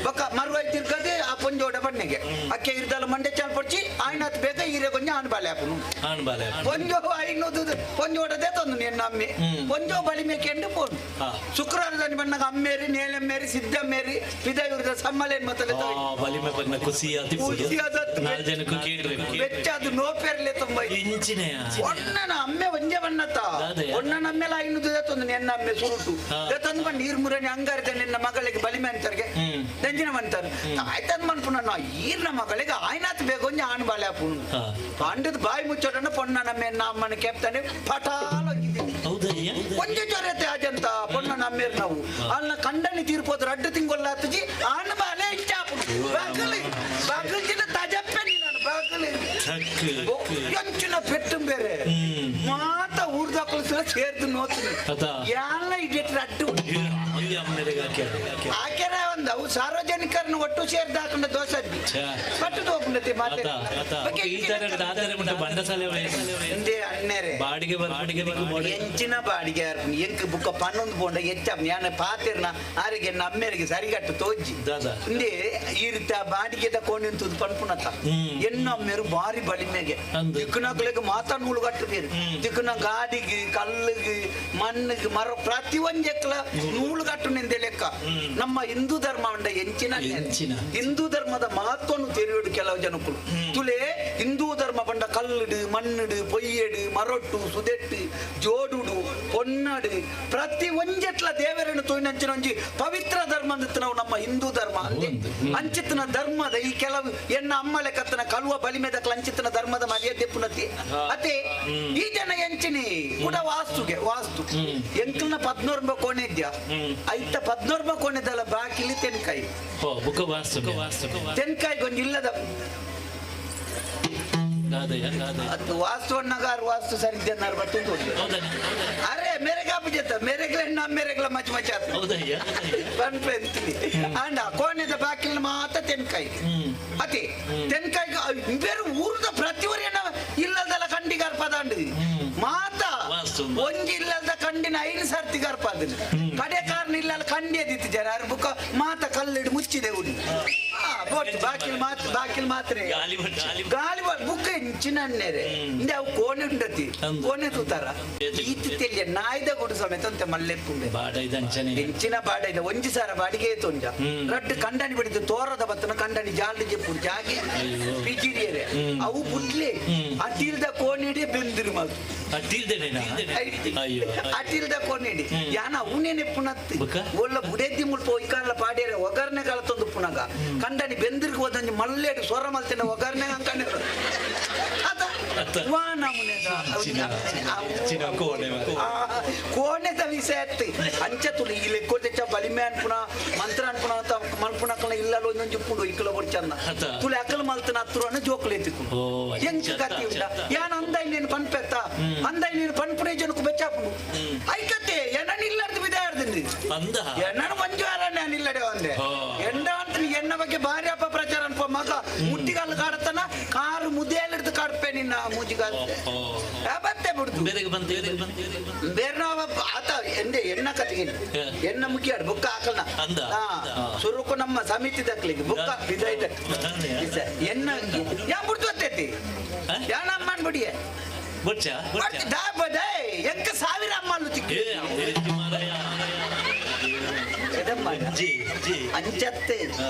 ಬೊಕ್ಕ ಮರುವ ತಿರ್ಗದೆ ಆ ಪೊಂಜೋಡ ಬಣ್ಣೆಗೆ ಅಕ್ಕೆ ಇರ್ದಲ್ಲ ಮಂಡೆ ಚಾಲ್ ಪೊಡ್ಚಿ ಆಯ್ನಾತ್ ಬೇಗ ಈರೆ ಕೊಂಜ ಆಣ್ ಬಾಲೆ ಆಪುನು ಆಣ್ ಬಾಲೆ ಪೊಂಜೋ ಐನೂದು ಪೊಂಜೋಡದೆ ತಂದು ನಿನ್ನ ಅಮ್ಮೆ ಪೊಂಜೋ ಬಲಿಮೆ ಕೆಂಡು ಪೋನು ಶುಕ್ರವಾರದಲ್ಲಿ ಬಣ್ಣಗ ಅಮ್ಮೇರಿ ನೇಲಮ್ಮೇರಿ ಸಿದ್ದಮ್ಮೇರಿ ಪಿದಾಯುರ್ದ ಸಮ್ಮಲೇನ್ ಮತ್ತಲೆ ಬಲಿಮೆ ಬಣ್ಣ ಖುಷಿ ಆತಿ ಖುಷಿ ಆದತ್ತು. ನಾಲ್ ಜನಕ್ಕೂ ಕೇಳ್ರಿ ಬೆಚ್ಚ ಅದು ನೋಪೆರ್ಲೆ ತುಂಬ ಇಂಚಿನೆಯ ಒಣ್ಣನ ಅಮ್ಮೆ ಒಂಜೆ ಬಣ್ಣತ ಒಣ್ಣನ ಅಮ್ಮೆಲ ಐನೂದು ತಂದು ನಿನ್ನ ಅಮ್ಮೆ ಸುರುಟು ತಂದು ಬಂದು ನೀರ್ ಮುರನಿ ಅಂಗಾರಿದ ನಿನ್ನ ಮಗಳಿಗೆ ಬಲಿಮೆ ಅಂತಾರ್ಗೆ ದಂಜಿನ ಅಂತಾರೆ ಆಯ್ತಂದ್ ಮನ್ಪುನ ಈರ್ನ ಮಗಳಿಗೆ ಆಯ್ನಾತ್ ಬೇಗ ಒಂಜಿ ಆಣ್ ಬಾಲೆ ಆಪುನು ಪಾಂಡದ ಬಾಯಿ ಮುಚ್ಚೋಡನ ಪೊಣ್ಣನ ಅಮ್ಮೆ ಅಮ್ಮನ ಕೆಪ್ತಾನೆ ಪಟಾಲ ಒಂಜೆ ಜೊರತೆ ಆಜಂತ ಪೊಣ್ಣನ ಅಮ್ಮೇರ್ ನಾವು ಅಲ್ಲ ಕಂಡನಿ ತೀರ್ಪೋದ್ರ ಅಡ್ಡು ತಿಂಗೊಲ್ಲ ಆತಜಿ ಆಣ್ ಬಾಲೆ ಇಂಚಾಪುನು ಬಾಗಲಿ ಬಾಗಲ್ಜಿನ ತಜಪ್ಪೆ ನೀನು ಬಾಗಲಿ ಎಂಚಿನ ಪೆಟ್ಟು ಬೇರೆ ಮಾತ ಊರ್ದಾಕಲು ಸೇರ್ದು ನೋತೀನಿ ಎಲ್ಲ ಇಡೆಟ್ರ ಅಡ್ಡು ಆಕೆರ ಒಂದು ಅವು ಸಾರ್ವಜನಿಕರನ್ನ ಒಟ್ಟು ಸೇರ್ದು ಹಾಕೊಂಡ ದೋಷ ಪಟ್ಟು ಹೋಗ್ಬಿಡತ್ತೆ ಮಾತೆ ಈ ತರ ದಾದರೆ ಮುಟ್ಟ ಬಂಡಸಾಲೆ ಇಂದೇ ಅಣ್ಣೇರೆ ಬಾಡಿಗೆ ಬಾಡಿಗೆ ಎಂಚಿನ ಬಾಡಿಗೆ ಎಂಕ್ ಬುಕ್ಕ ಪನ್ನೊಂದು ಪೋಂಡ ಹೆಚ್ಚ ಯಾನ ಪಾತಿರ್ನ ಆರಿಗೆ ನಮ್ಮೇರಿಗೆ ಸರಿಗಟ್ಟು ತೋಜಿ ಇಂದೇ ಈ ರೀತಿ ಬಾಡಿಗೆದ ಕೋಣೆಂತದ್ದು ಪನ್ಪುನತ ಎನ್ನ ಅಮ್ಮೇರು ಬಾರಿ ಬಲಿಮೆಗೆ ದಿಕ್ಕನಕ್ಲೆಗ್ ಮಾತಾ ನೂಲು ಕಟ್ಟುಪೇರು ದಿಕ್ಕನ ಗಾಡಿಗೆ ಕಲ್ಲಿಗೆ ಮಣ್ಣಿಗೆ ಮರ ಪ್ರತಿ ಒಂಜೆಕ್ಲ ನೂಲು ಕಟ್ಟು ನಿಂದೆ ಲೆಕ್ಕ ನಮ್ಮ ಹಿಂದೂ ಧರ್ಮ ಉಂಡ ಎಂಚಿನ ಹಿಂದೂ ಧರ್ಮದ ಮಹತ್ವನು ತೆರೆಯೋಡು ಕೆಲವು ಜನಕ್ಕಳು ತುಲೆ ಹಿಂದೂ ಧರ್ಮ ಬಂಡ ಕಲ್ಲಿಡು ಮಣ್ಣಿಡು ಪೊಯ್ಯಡು ಮರೊಟ್ಟು ಸುದೆಟ್ಟು ಜೋಡುಡು ಪೊನ್ನಡು ಪ್ರತಿ ಒಂಜೆಟ್ಲ ದೇವರನ್ನು ತೋಯ್ನಂಚಿನ ಒಂಜಿ ಪವಿತ್ರ ಧರ್ಮ ಅಂದಿತ್ತು ನಾವು ನಮ್ಮ ಹಿಂದೂ ಧರ್ಮ ಅಂದೆ ಅಂಚಿತನ ಧರ್ಮದ ಈ ಕೆಲವು ಎನ್ನ ಅಮ್ಮಲೆ ಕತ್ತನ ಕಳುವ ಬಲಿಮೆದ ಅಂಚಿತನ ಧರ್ಮದ ಮರ್ಯಾದೆ ಪುನತಿ ಅತೆ ಈ ಜನ ಎಂಚಿನಿ ಕೂಡ ವಾಸ್ತುಗೆ ವಾಸ್ತು ಎಂಕಲ್ನ 14 ಕೋಣೆ ಇದ್ಯಾ ಐತ 14 ಕೋಣೆದಲ್ಲ ಬಾಡಿ ಬಾಕಿಲಿ ತೆನ್ಕಾಯಿ. ಓ ಬುಕ್ಕ ವಾಸ್ತು ವಾಸ್ತು ತೆನ್ಕಾಯಿ ಗೊಂಜಿ ಇಲ್ಲದ ಅದು ವಾಸ್ತು ಅಣ್ಣಗಾರು ವಾಸ್ತು ಸರಿದ್ದನ್ನಾರು ಬಟ್ಟು. ಅರೆ ಮೇರೆಗೆ ಆಪುಜತ್ತ ಮೇರೆಗ್ಲ ನಮ್ಮ ಮೇರೆಗ್ಲ ಮಚ್ ಮಚ ಪನ್ಪೆಂತೀನಿ. ಅಂಡ ಕೋಣೆದ ಬಾಕಿಲ್ ಮಾತ್ರ ತೆನ್ಕಾಯಿ. ಅತಿ ತೆನ್ಕಾಯಿ ಬೇರೆ ಊರದ ಪ್ರತಿವರಿಯನ್ನ ಇಲ್ಲದಲ್ಲ ಕಂಡಿ ಗರ್ಪದಾಂಡು ಮಾತ ಒಂಜಿ ಇಲ್ಲದ ಕಂಡಿನ 5 ಸರ್ತಿ ಗರ್ಪ ಅದು ಕಡೆ ಕಾರಣ ಇಲ್ಲ ಕಂಡಿ ಅದಿತ್ತು ಜನ ಬುಕ್ಕ ಮಾತ ಕಲ್ಲಿಡು ಮುಚ್ಚಿದೆ ಉಂಡು. ಬಾಕಿಲ್ ಮಾತ್ರ ಬಾಕಿಲ್ ಮಾತ್ರ ಗಾಳಿ ಬುಕ್ಕ ಇಂಚಿನನ್ನೇರೆ ಇಂದೆ ಅವು ಕೋಣೆ ಉಂಡತಿ ಕೋಣೆ ತೂತಾರ ಈತಿ ತೆಲಿಯ ನಾಯ್ದ ಗುಡು ಸಮೇತ ಅಂತೆ ಮಲ್ಲೆಪ್ಪುಂಡೆ ಇಂಚಿನ ಬಾಡ ಇದೆ ಒಂಜಿ ಸಾರ ಬಾಡಿಗೆ ತೊಂಜ ರಡ್ಡು ಕಂಡನಿ ಬಿಡಿದು ತೋರದ ಬತ್ತನ ಕಂಡನಿ ಜಾಲ್ಡಿ ಜೆಪ್ಪು ಜಾಗಿ ಪಿಜಿರಿಯರೆ ಅವು ಬುಡ್ಲೆ ಅಟಿಲ್ದ ಕೋಣೆಡೆ ಬೆಂದಿರು ಮಾತು ಅಟಿಲ್ದ ಕೋಣೆಡಿ ಯಾನ ಅವನೇನೆಪ್ಪುನತ್ತಿ ಒಳ್ಳ ಬುಡೆದ್ದಿ ಮುಲ್ಪ ಒಯ್ಕಾಲ ಪಾಡಿಯರೆ ಒಗರ್ನೆ ಕಾಲ ತಂದು ಪುನಗ ಕಂಡನಿ ಬೆಂದಿರ್ಗೆ ಹೋದಂಜಿ ಮಲ್ಲೇಡು ಸ್ವರ ಮಲ್ತಿನ ಒಗರ್ನೆ ಅಂಕಂಡೆ ಕೋಣೆದ ವಿಷಯ ಅಂಚ ತುಳಿ ಇಲ್ಲಿ ಕೊಟ್ಟೆಚ್ಚ ಬಲಿಮೆ ಅನ್ಪುನ ಮಂತ್ರ ಅನ್ಪುನ ಮಲ್ಪುನಕಲ ಇಲ್ಲಲ್ಲ ಒಂದೊಂದು ಪುಂಡು ಇಕ್ಕಲ ಬೊಡ್ಚಂದ ತುಳಿ ಅಕಲ್ ಮಲ್ತನ ಹತ್ತಿರ ಜೋಕುಲು ಎತ್ತಿಕು ಎಂಚ ಕತ್ತಿ ಉಂಡ ಯಾನ್ ಅಂದಾಯಿ ನೀನು ಪನ್ಪೆತ್ತ ಅಂದಾಯಿ ನೀನು ಪನ್ಪುನೆ ಜನకు ಬೆಚ್ಚಾಪುಂಡು ಐಕತ್ತೆ ಎಣ್ಣನ ಇಲ್ಲಾರ್ದು ಬಿದಾರ್ದು ಎಣ್ಣನ ಮಂಜು ನಾನು ಇಲ್ಲಡೆ ಒಂದೆ ಎಂಡ ಅಂತ ಎಣ್ಣ ಬಗ್ಗೆ ಭಾರಿ ಅಪ್ಪ ಪ್ರಚಾರ ಅನ್ಪ ಮಗ ಮುಟ್ಟಿಗಾಲ್ ಕಾಡತನ ಕಾರು ಮುದ್ದೆಯಲ್ಲಿ ಕಾಡ್ಪೆ ನಿನ್ನ ಮೂಜಿಗಾಲ್ ಬತ್ತೆ ಬಿಡ್ತು ಬೇರೆ ನಾವು ಆತ ಎಂದೆ ಎಣ್ಣ ಕತೆಗೆ ಎಣ್ಣ ಮುಗಿಯಾಡು ಬುಕ್ಕ ಹಾಕಲ್ನ ಸುರುಕು ನಮ್ಮ ಸಮಿತಿ ದಕ್ಲಿಗೆ ಬುಕ್ಕ ಬಿದೈತ ಎಣ್ಣ ಯಾ ಬಿಡ್ತು ಅತ್ತೈತಿ ಯಾ ನಮ್ಮ ಬಿಡಿಯೇ ಎಂಕ ಸಾವಿರ ಅಮ್ಮಲ್ಲು ತಿಕ್ಕಿ ಅಂಚತ್ತೆ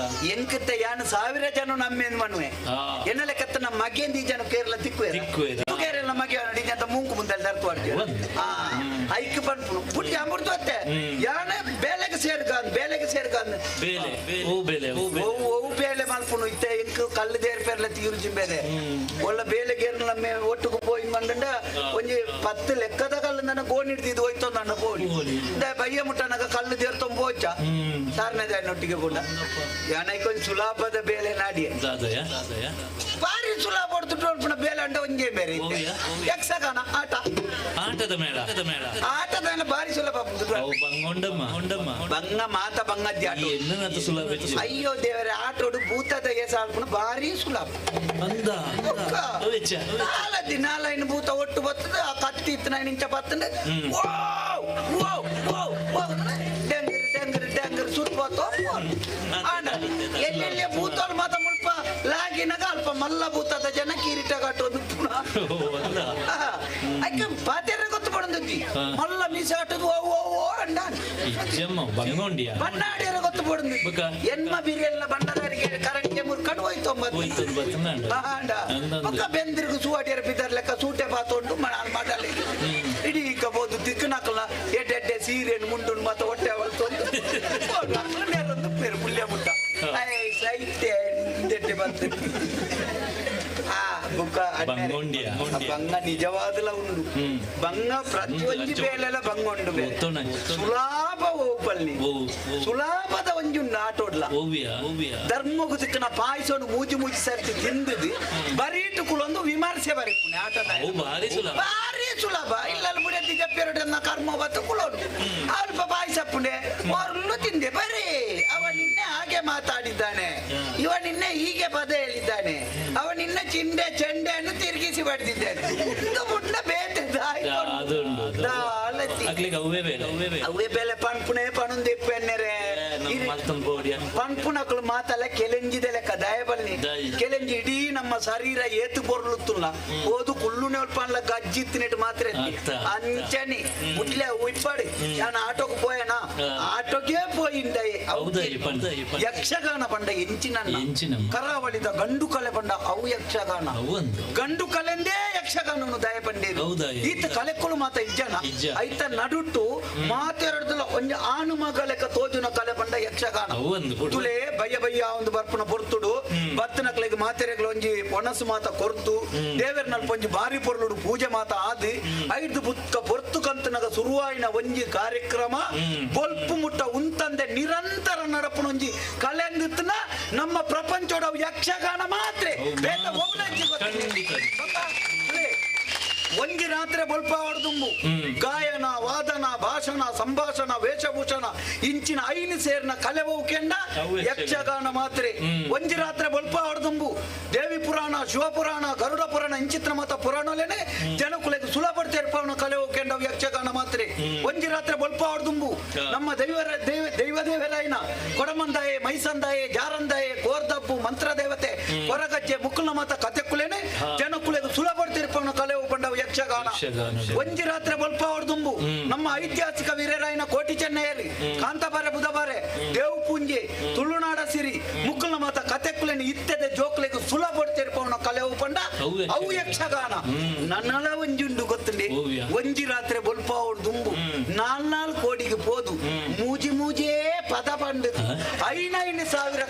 ಎಂಕತ್ತೆ ಯಾನು ಸಾವಿರ ಜನ ನಮ್ಮೇನ್ ಮನುವೆ ಎನ್ನ ಲೆಕ್ಕತ್ತ ನಮ್ಮ ಮಗೇಂದ ಈ ಜನ ಕೇರಳ ತಿಕ್ಕುವೆ ಕೇರಳ ಮಗೆ ಅಂತ ಮೂಂಕು ಮುಂದೆ ತರ್ತು ಐಕ್ ಪನ್ಪುನು ಪುಟ್ಟಿ ಅಂಬುಡ್ತು ಅತ್ತೆ ಯಾನ ಬೇಲೆಗೆ ಸೇರ್ಕಂದ್ ಬೇಲೆಗೆ ಸೇರ್ಕಂದ್ ಓ ಬೇಲೆ ಮಲ್ಪುನು ಇತ್ತೆ ಎಂಕ್ ಕಲ್ಲು ದೇರ್ ಪೇರ್ಲ ತೀರು ಬೇಲೆ ಒಳ್ಳ ಬೇಲೆ ಗೇರ್ ನಮ್ಮ ಒಟ್ಟುಗು ಪೋಯಿ ಮಂಡಂಡ ಒಂಜಿ 10 ಲೆಕ್ಕದ ಕಲ್ಲು ನನ್ನ ಗೋಣಿ ಹಿಡ್ದಿದ್ದು ಹೋಯ್ತು ನನ್ನ ಗೋಣಿ ಬಯ್ಯ ಮುಟ್ಟನಗ ಕಲ್ಲು ದೇರ್ ತುಂಬ ಹೋಚ ಸಾರನೇ ಒಟ್ಟಿಗೆ ಪುಂಡ ಯಾನೈಕೊಂದು ಸುಲಾಭದ ಬೇಲೆ ನಾಡಿಯ ಭಾರಿ ಸುಲಾಭ ಹೊಡ್ತು ಬೇಲೆ ಅಂಡ ಒಂಜೇ ಬೇರೆ ಯಕ್ಷಗಾನ ಆಟ ಆಟದ ಮೇಳ ಆಟದ ಮೇಲೆ ಭಾರಿ ಸುಲಭ ಬಂಗ ಮಾತ ಬಂಗದ್ದಿ ಆಟ ಅಯ್ಯೋ ದೇವರೇ ಆಟೋಡು ಭೂತದ ಏಸಾಲ್ಪುನ ಭಾರಿ ಸುಲಭ ನಾಲದಿ ನಾಲೈನ್ ಭೂತ ಒಟ್ಟು ಬರ್ತದೆ ಆ ಕತ್ತಿ ಇತ್ತು ನೈನ್ ಇಂಚ ಬರ್ತದೆ ಡೆಂಗರ್ ಡೆಂಗರ್ ಡೆಂಗರ್ ಸುತ್ತ ಬತ್ತು ಎಲ್ಲೆಲ್ಲಿ ಭೂತಲ್ ಮಾತ ಮುಲ್ಪ ಲಾಗಿನಾಗ ಅಲ್ಪ ಮಲ್ಲ ಭೂತದ ಜನ ಕಿರೀಟ ಕಟ್ಟೋದು ಪುನಃ ಅಕ್ಕ ಪಾತೆರ ಗೊತ್ತು ಪಡೊಂದು ಮಲ್ಲ ಮೀಸ ಆಟೋದು ಓ ಓ ಅಂಡ ಬಣ್ಣಾಡಿಯರ ಗೊತ್ತು ಪಡೊಂದು ಎನ್ಮ ಬಿರಿಯಲ್ಲ ಬಣ್ಣದಾರಿಗೆ ಕರೆಂಟ್ ಮುರ್ಕೊಂಡು ಹೋಯ್ತು ಪಕ್ಕ ಬೆಂದಿರ್ಗು ಸೂವಾಟಿಯರ ಬಿದ್ದಾರ ಲೆಕ್ಕ ಸೂಟೆ ಬಾತೊಂಡು ಮಾಡಲಿ ಇಡೀ ಕಬೋದು ದಿಕ್ಕನಕಲ ಎಡ್ಡೆ ಸೀರೆನು ಮುಂಡುಂಡು ಮತ್ತೆ ಹೊಟ್ಟೆ ಅವಳ್ತೊಂದು ಪೇರು ಪುಲ್ಯ ಮುಟ್ಟ ಸೈತ್ಯ ಬಂತು ಆ ಬುಕ್ಕ ಬಂಗ ನಿಜವಾದಲ ಉಂಡು ಬಂಗ ಪ್ರತಿಯೊಂದು ಬೇಲೆಲ್ಲ ಬಂಗ ಉಂಡು ಬೇರೆ ಸುಲಾಭ ಓಪಲ್ಲಿ ಸುಲಾಭದ ಒಂಜಿ ಉಂಡು ಆಟೋಡ್ಲ ಧರ್ಮಗು ತಿಕ್ಕನ ಪಾಯಸವನ್ನು ಮೂಜಿ ಮೂಜಿ ಸರ್ತಿ ತಿಂದದು ಬರೀಟು ಕುಲೊಂದು ವಿಮರ್ಶೆ ಬರೀಪುಣೆ ಆಟದ ಭಾರಿ ಸುಲಭ ಇಲ್ಲ ಬುಡತಿ ಜಪ್ಪಿರಡನ್ನ ಕರ್ಮ ಬತ್ತು ಕುಲೋನು ಅಲ್ಪ ಪಾಯಸಪ್ಪುಣೆ ಮೊರಲು ತಿಂದೆ ಬರೀ ಅವ ನಿನ್ನೆ ಹಾಗೆ ಮಾತಾಡಿದ್ದಾನೆ, ಇವ ನಿನ್ನೆ ಹೀಗೆ ಪದ ಹೇಳಿದ್ದಾನೆ, ಅವ ನಿನ್ನ ಚಿಂಡೆ ಚೆಂಡೆಯನ್ನು ತಿರುಗಿಸಿ ಬಡಿದಿದ್ದಾನೆ. ಅವೇ ಬೇಲೆ ಪನ್ಪುನೆ ಪಣುಂದು ಇಪ್ಪೆನ್ನೆರೆ ಪನ್ಪುನಕ್ಳು ಮಾತಲ್ಲ ಕೆಲೆಂಜಿದೆ ಲೆಕ್ಕ ದಯಬಲ್ನಿ ಕೆಲೆಂಜಿ ಇಡೀ ನಮ್ಮ ಶರೀರ ಏತು ಪೊರ್ಲುತ್ತುಲ್ಲ ಓದು ಕುಳ್ಳುನೆ ಪನ್ಲ ಗಜ್ಜಿತ್ತಿನೆಟ್ಟು ಮಾತ್ರ ಅಂಚನಿ ಮುಟ್ಲೆ ಇಪ್ಪಡಿ ನಾನು ಆಟೋக்கு ಪೋಯಣ ಆಟೋಗೆ ಪೋಯಿಂದ ಯಕ್ಷಗಾನ ಪಂಡ ಎಂಚಿನ ಕರಾವಳಿದ ಗಂಡು ಕಲೆ ಪಂಡ ಅವು ಯಕ್ಷಗಾನ ಗಂಡು ಕಲೆಂದೇ ಯಕ್ಷಗಾನನು ದಯ ಪಂಡೇರು ಈತ ಕಲೆಕ್ಕಳು ಮಾತ ಇಜ್ಜನ ಐತ ನಡುಟ್ಟು ಮಾತೆರಡ್ದಲ್ಲ ಒಂಜಿ ಆನು ಮಗಲೆಕ್ಕ ತೋಜುನ ಕಲೆ ಪಂಡ ಯಕ್ಷಗಾನ ತುಲೆ ಬಯ್ಯ ಬಯ್ಯ ಒಂದು ಬರ್ಪುನ ಪೊರ್ತುಡು ಬತ್ತನಕ್ಲೆಗ್ ಮಾತೆರೆಗ್ಲ ಒಂಜಿ ಒಣಸು ಮಾತ ಕೊರ್ತು ದೇವೆರ್ನಲ್ಪ ಒಂಜಿ ಬಾರಿ ಪೊರ್ಲುಡು ಪೂಜೆ ಮಾತ ಆದಿ ಐದು ಬುಕ್ಕ ಪೊರ್ತು ಕಂತನಗ ಸುರುವಾಯಿನ ಒಂಜಿ ಕಾರ್ಯಕ್ರಮ ಬೊಲ್ಪು ಮುಟ್ಟ ಉಂತಂದೆ ನಿರಂತರ ನಡಪುನ ಯಕ್ಷಗಾನ ಮಾತ್ರ ಬೇತ ಒಬ್ಲಜ್ಜಿ ಗೊತ್ತಿಲ್ಲ. ಒಂಜಿ ರಾತ್ರಿ ಬೊಲ್ಪ ಹೊಡೆದುಂಬು ಗಾಯನ ವಾದನ ಭಾಷಣ ಸಂಭಾಷಣ ವೇಷಭೂಷಣ ಇಂಚಿನ ಐನು ಸೇರ್ನ ಕಲೆವು ಕೆಂಡ ಯಕ್ಷಗಾನ ಮಾತ್ರೆ. ಒಂಜಿ ರಾತ್ರಿ ಬೊಲ್ಪ ಹೊಡೆದುಂಬು ದೇವಿ ಪುರಾಣ ಶಿವಪುರಾಣ ಗರುಡ ಪುರಾಣ ಇಂಚಿತ್ರ ಮಾತ ಪುರಾಣಲೇನೆ ಜನಕುಲೆಗೆ ಸುಲಭ ತೆರ್ಪವನ ಕಲೆವು ಕೆಂಡ ಯಕ್ಷಗಾನ ಮಾತ್ರೆ. ಒಂಜಿ ರಾತ್ರಿ ಬೊಲ್ಪ ಹೊಡೆದುಂಬು ನಮ್ಮ ದೈವರ ದೈವ ದೇವರಾಯನ ಕೊಡಮಂದಾಯೆ ಮೈಸಂದಾಯೆ ಜಾರಂದಾಯೆ ಕೋರ್ದಪ್ಪು ಮಂತ್ರದೇವತೆ ಕೊರಗಜ್ಜೆ ಮುಕ್ಕುಲ ಮಾತ ಕತೆಕುಲೇನೆ ಜನಕುಲೆಗೆ ಸುಲಭ ತೆರ್ಪವನ ಕಲೆವು ಪಂಡವು ಯಕ್ಷಗಾನ. ಒಂಜಿ ರಾತ್ರಿ ಬೊಲ್ಪ ಹೊಡೆದುಂಬು ನಮ್ಮ ಐತಿಹಾಸಿಕ ವೀರರಾಯನ ಕೋಟಿ ಚೆನ್ನಯ್ಯರಿ ಕಾಂತಾಬಾರೆ ಬುಧಬಾರೆ ದೇವು ಪೂಂಜೆ ತುಳುನಾಡ ಸಿರಿ ಮುಕ್ಕುಲ ಮಾತ ಕತೆಕುಲೇನೆ ಇತ್ತೆದ ಜೋಕ್ಲೆಗ್ ಸುಲಭ ತೆರ್ಪವನ ಕಲೆವು ಪಂಡ ಅವು ಯಕ್ಷಗಾನ. ನನ್ನಲ ಒಂಜುಂಡು ಗೊತ್ತುಂಡೆ ಒಂಜಿ ರಾತ್ರಿ ಬೊಲ್ಪ ಹೊಡೆದುಂಬು 4-4 ಕೋಟಿಗೆ ಪೋದು ಮೂಜಿ ಮೂಜೇ ಪದ ಪಂಡು 5-5 ಸಾವಿರ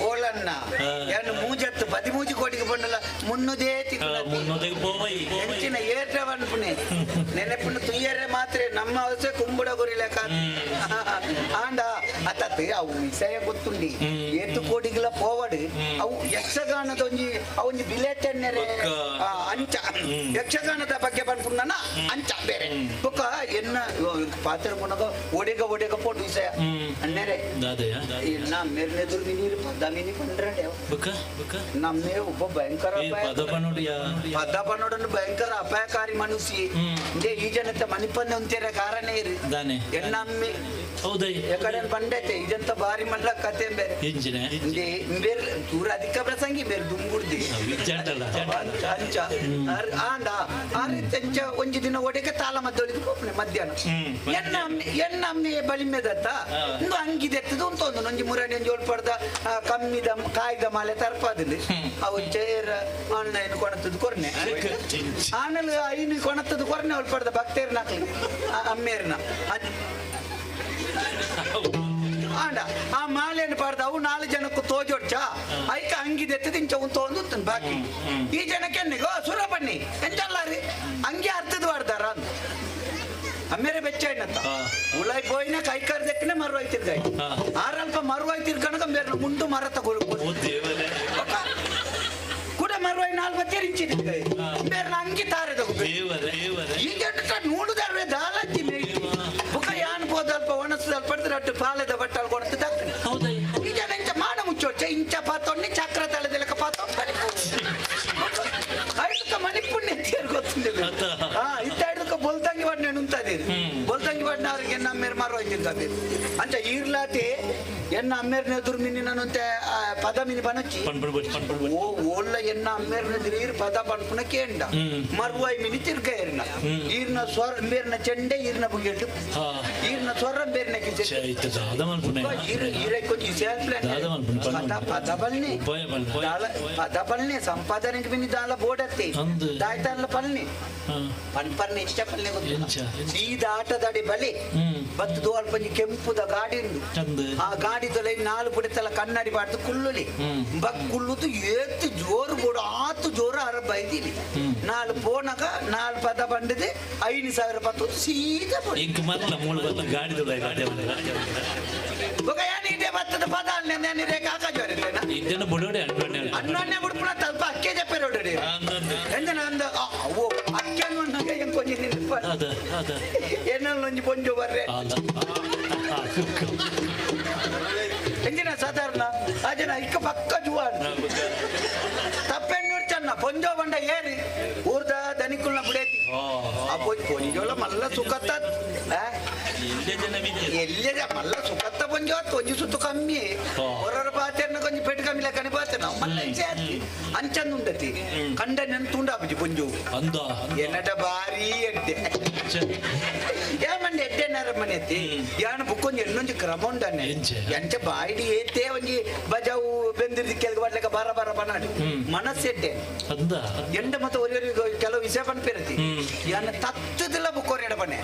ಓಲನ್ನ ಏನು ಮೂಜತ್ತು 13 ಕೋಟಿಗೆ ಬಂಡಲ್ಲ ಮುನ್ನೂದೇ ಹೆಚ್ಚಿನ ಏರ್ಟ ಪನ್ಪುಣೆ ನೆನಪುನ ತುಯ್ಯರೆ ಮಾತ್ರ ನಮ್ಮ ಅವಸೆ ಕುಂಬುಡ ಗುರಿ ಲೆಕ್ಕ ಆಂಡ ಅತ್ತತ್ತೆ ಅವು ವಿಷಯ ಗೊತ್ತುಂಡಿ ಏತು ಕೋಟಿಗೆಲ್ಲ ಪೋವಡು ಅವು ಯಕ್ಷಗಾನದ ಒಂಜಿ ಅವೊಂಜಿ ಬಿಲೆಟೆನ್ನೆರೆ ಅಂಚ ಯಕ್ಷಗಾನದ ಬಗ್ಗೆ ಪನ್ಪುಂಡನ ಅಂಚ ಬೇರೆ ಬೊಕ್ಕ ಎನ್ನ ಪಾತ್ರ ಪುನಗ ಒಡೆಗ ಒಡೆಗ ಪೋಟು ವಿಷಯ ಅಣ್ಣರೆ ನಮ್ಮೆರ್ನೆದುರು ನೀರು ಪದ ಮೀನಿ ಪಂಡ್ರೆ ನಮ್ಮೇ ಒಬ್ಬ ಭಯಂಕರ ಪದ ಪನ್ನೋಡನ್ನು ಭಯಂಕರ ಅಪಾಯಕಾರಿ ಮನುಷ್ಯ ಈ ಜನತೆ ಮನಿಪಂದೆ ಒಂತೇರ ಕಾರಣ ಇರು ಎನ್ನಮ್ಮೆ ಎಕಡೆ ಪಂಡೈತೆ ಇದಂತ ಬಾರಿ ಮಲ್ಲ ಕತೆ ಬೇರೆ ಬೇರೆ ದೂರ ಅಧಿಕ ಪ್ರಸಂಗಿ ಬೇರೆ ದುಂಬುಡ್ದಿ ಅಂಚ ಆಂಡ ಆ ರೀತಿ ಅಂಚ ಒಂಜಿ ದಿನ ಒಡೆಗೆ ತಾಳ ಮದ್ದೊಳಿಗೆ ಪೋಪನೆ ಮಧ್ಯಾಹ್ನ ಎನ್ನ ಎನ್ನಮ್ಮೆ ಬಲಿಮೆದತ್ತ ಒಂದು ಅಂಗಿದೆತ್ತದ ಉಂಟೊಂದು ಒಂಜಿ ಮುರಣಿ ಒಂಜಿ ಒಳ್ಪಡ್ದ ಕಮ್ಮಿದ ಕಾಯ್ದ ಮಾಲೆ ತರ್ಪಾದಲ್ಲಿ ಅವು ಚೇರ ಆನ್ಲೈನ್ ಕೊಣತದ ಕೊರ್ನೆ ಆನಲ್ ಐನು ಕೊಣತದ ಕೊರ್ನೆ ಒಳ್ಪಡ್ದ ಭಕ್ತೇರ್ನ ಅಮ್ಮೇರ್ನ ಆಂಡ ಆ ಮಾಲೆಯನ್ನು ಪಾಡ್ದ ಅವು 4 ಜನಕ್ಕೂ ತೋಜೊಡ್ಚ ಐಕ ಅಂಗಿದೆತ್ತದ ಇಂಚ ಉಂಟು ಬಾಕಿ ಈ ಜನಕ್ಕೆ ಸುರ ಬನ್ನಿ ಎಂಚಲ್ಲಾರಿ ಅಂಗಿ ಅರ್ಥದ ವಾಡ್ದಾರ ಅಂತ ಅಮ್ಮೇರೆ ಬೆಚ್ಚ ಏನಂತ ಉಳಾಯ್ ಪೋಯಿನ ಕೈಕಾರ್ ದಕ್ಕನೆ ಮರುವಾಯ್ತಿರ್ಗಾಯ್ ಆರಲ್ಪ ಮರುವಾಯ್ತಿರ್ಕಣಕ ಬೇರೆ ಮುಂಡು ಮರ ತಗೊಳ್ಳು ಕೂಡ ಮರುವಾಯ್ 40 ಇಂಚಿರ್ಗಾಯ್ ಬೇರೆ ಅಂಗಿ ತಾರೆ ತಗೋ ಈಗ ನೋಡುದಾರ್ವೆ ದಾಲತ್ತಿ ಬುಕ್ಕ ಯಾನ್ ಪೋದಲ್ಪ ಒಣಸದಲ್ಪ ಅಟ್ಟು ಪಾಲದ ಬಟ್ಟಲ್ ಕೊಡ್ತು ದಕ್ಕನೆ ಈ ಜನ ಇಂಚ ಮಾನ ಮುಚ್ಚೋಚ ಇಂಚ ಪಾತೊನ್ನಿ ಚಕ್ರ ತಲೆದೆಲಕ ಪಾತೊ ಐದಕ್ಕ ಮಣಿಪುಣ್ಯ ಗೊತ್ತಿಲ್ಲ ಇತ್ತ ಐದಕ್ಕ ಬೊಲ್ತಂಗಿ ಬಡ್ನೆ ಉಂತದಿ ಬೊಲ್ತಂಗಿ ಬಡ್ನೆ ಅವ್ರಿಗೆ ಎನ್ನ ಅಮ್ಮೇರು ಮಾರು ಹೋಯ್ತಿರ್ತಾರೆ ಅಂಚ ಈರ್ಲಾಟಿ ಎನ್ನ ಅಮ್ಮೇರ್ನ ಎದುರು ಮಿನಿ ನಾನಂತೆ ಪದ ಮಿನಿ ಬನಚ್ಚಿ ಓ ಓಲ್ಲ ಎನ್ನ ಅಮ್ಮೇರ್ನ ಎದುರು ಈರ್ ಪದ ಪನ್ಪುನ ಕೇಂಡ ಮರುವಾಯಿ ಮಿನಿ ತಿರ್ಗ ಏರ್ನ ಈರ್ನ ಸ್ವರ ಮೇರ್ನ ಚೆಂಡೆ ಈರ್ನ ಬುಗೆಟ್ಟು ಈರ್ನ ಸ್ವರ ಮೇರ್ನ ಪದ ಬಲ್ನಿ ಪದ ಬಲ್ನಿ ಸಂಪಾದನೆಗೆ ಮಿನಿ ದಾಲ ಬೋಡತ್ತಿ ದಾಯ್ತಲ್ಲ ಪಲ್ನಿ ಪನ್ಪರ್ನ ಇಷ್ಟ ಪಲ್ನಿ ಗೊತ್ತಿಲ್ಲ ಸೀದಾ ಆಟದಾಡಿ ಬಲಿ ಬತ್ತದು ಅಲ್ಪ ಕೆಂಪುದ ಗಾಡಿ ಉಂಡು ಆ ಗಾಡಿ ತೊಲೆ 4 ಪುಡಿತಲ್ಲ ಕನ್ನಡಿ ಬಾಡ್ದು ಕುಳ್ಳುಲಿ ಬಕ್ ಕುಳ್ಳುದು ಏತು ಜೋರು ಬೋಡು ಆತು ಜೋರು ಅರಬ್ಬ ಐದಿಲಿ 4 ಪೋನಕ 4 ಪದ ಬಂಡಿದೆ 5,000 ಪತ್ತು ಸೀದಾ ಬತ್ತದ ಪದ ಅಲ್ಲ ರೇಖಾ ಹಾಕಾಜೋರಿಲ್ಲೇನಾ ಅನ್ನೊನ್ನೆ ಬುಡ್ಪುಣ ತಲ್ಪ ಅಕ್ಕೆ ಜಪ್ಪೆರೋಡಿ ಎಂಜನ ಅಂದ ಓ ಅಕ್ಕೆ ಅನ್ನೋನಾಗ ಹೆಂಗ್ ಕೊಂಚ ನಿಲ್ಪ ಏನಲ್ಲ ಒಂಜಿ ಪೊಂಜು ಬರ್ರೆ ಎಂಜಿನ ಸಾಧಾರಣ ಆ ಜನ ಇಕ್ಕ ಪಕ್ಕ ಜುವ ತಪ್ಪೆಣ್ಣೂರು ಚನ್ನ ಪೊಂಜೋ ಬಂಡ ಏರಿ ಊರ್ದ ದನಿಕುಲ್ನ ಬಿಡೇತಿ ಆ ಪೊಂಜೋಲ ಮಲ್ಲ ಸುಖತ್ತ ಎಲ್ಲೆ ಮಲ್ಲ ಸುಖತ್ತ ಪೊಂಜೋ ಒಂಜಿ ಸುತ್ತು ಕಮ್ಮಿ ಹೊರರ ಪಾತೆರ್ನ ಕೊಂಚ ಪೆಟ್ಟು ಕಮ್ಮಿ ಲೆಕ್ಕನೆ ಪಾತೆ ನಾವು ಮಲ್ಲ ಅಂಚಂದು ಉಂಡತಿ ಕಂಡ ನೆನ್ ತುಂಡಾಪುಜಿ ಪೊಂಜೋ ಎನ್ನಟ ಭಾರಿ ಎಡ್ಡೆ ಏಮಂಡಿ ಎಡ್ಡೆ ನರಮನೆ ಅತ್ತಿ ಯಾನ ಬುಕ್ಕೊಂಜಿ ಎನ್ನೊಂಜಿ ಕ್ರಮ ಉಂಡನ್ನೆ ಎಂಚ ಬಾಯಿಡಿ ಏತೆ ಒಂಜಿ ಬಜಾವು ಬೆಂದಿರ್ದಿ ಕೆಳಗೆ ಬಡ್ಲೆಕ ಬಾರ ಬಾರ ಬನಾಡಿ ಮನಸ್ಸೆಡ್ಡೆ ಎಂಡ ಮತ್ತೆ ಒರಿಯರಿಗೆ ಕೆಲವು ವಿಷಯ ಪನ್ಪಿರತಿ ಯಾನ ತತ್ತದಿಲ್ಲ ಬುಕ್ಕೋರ್ ಬನ್ನೆ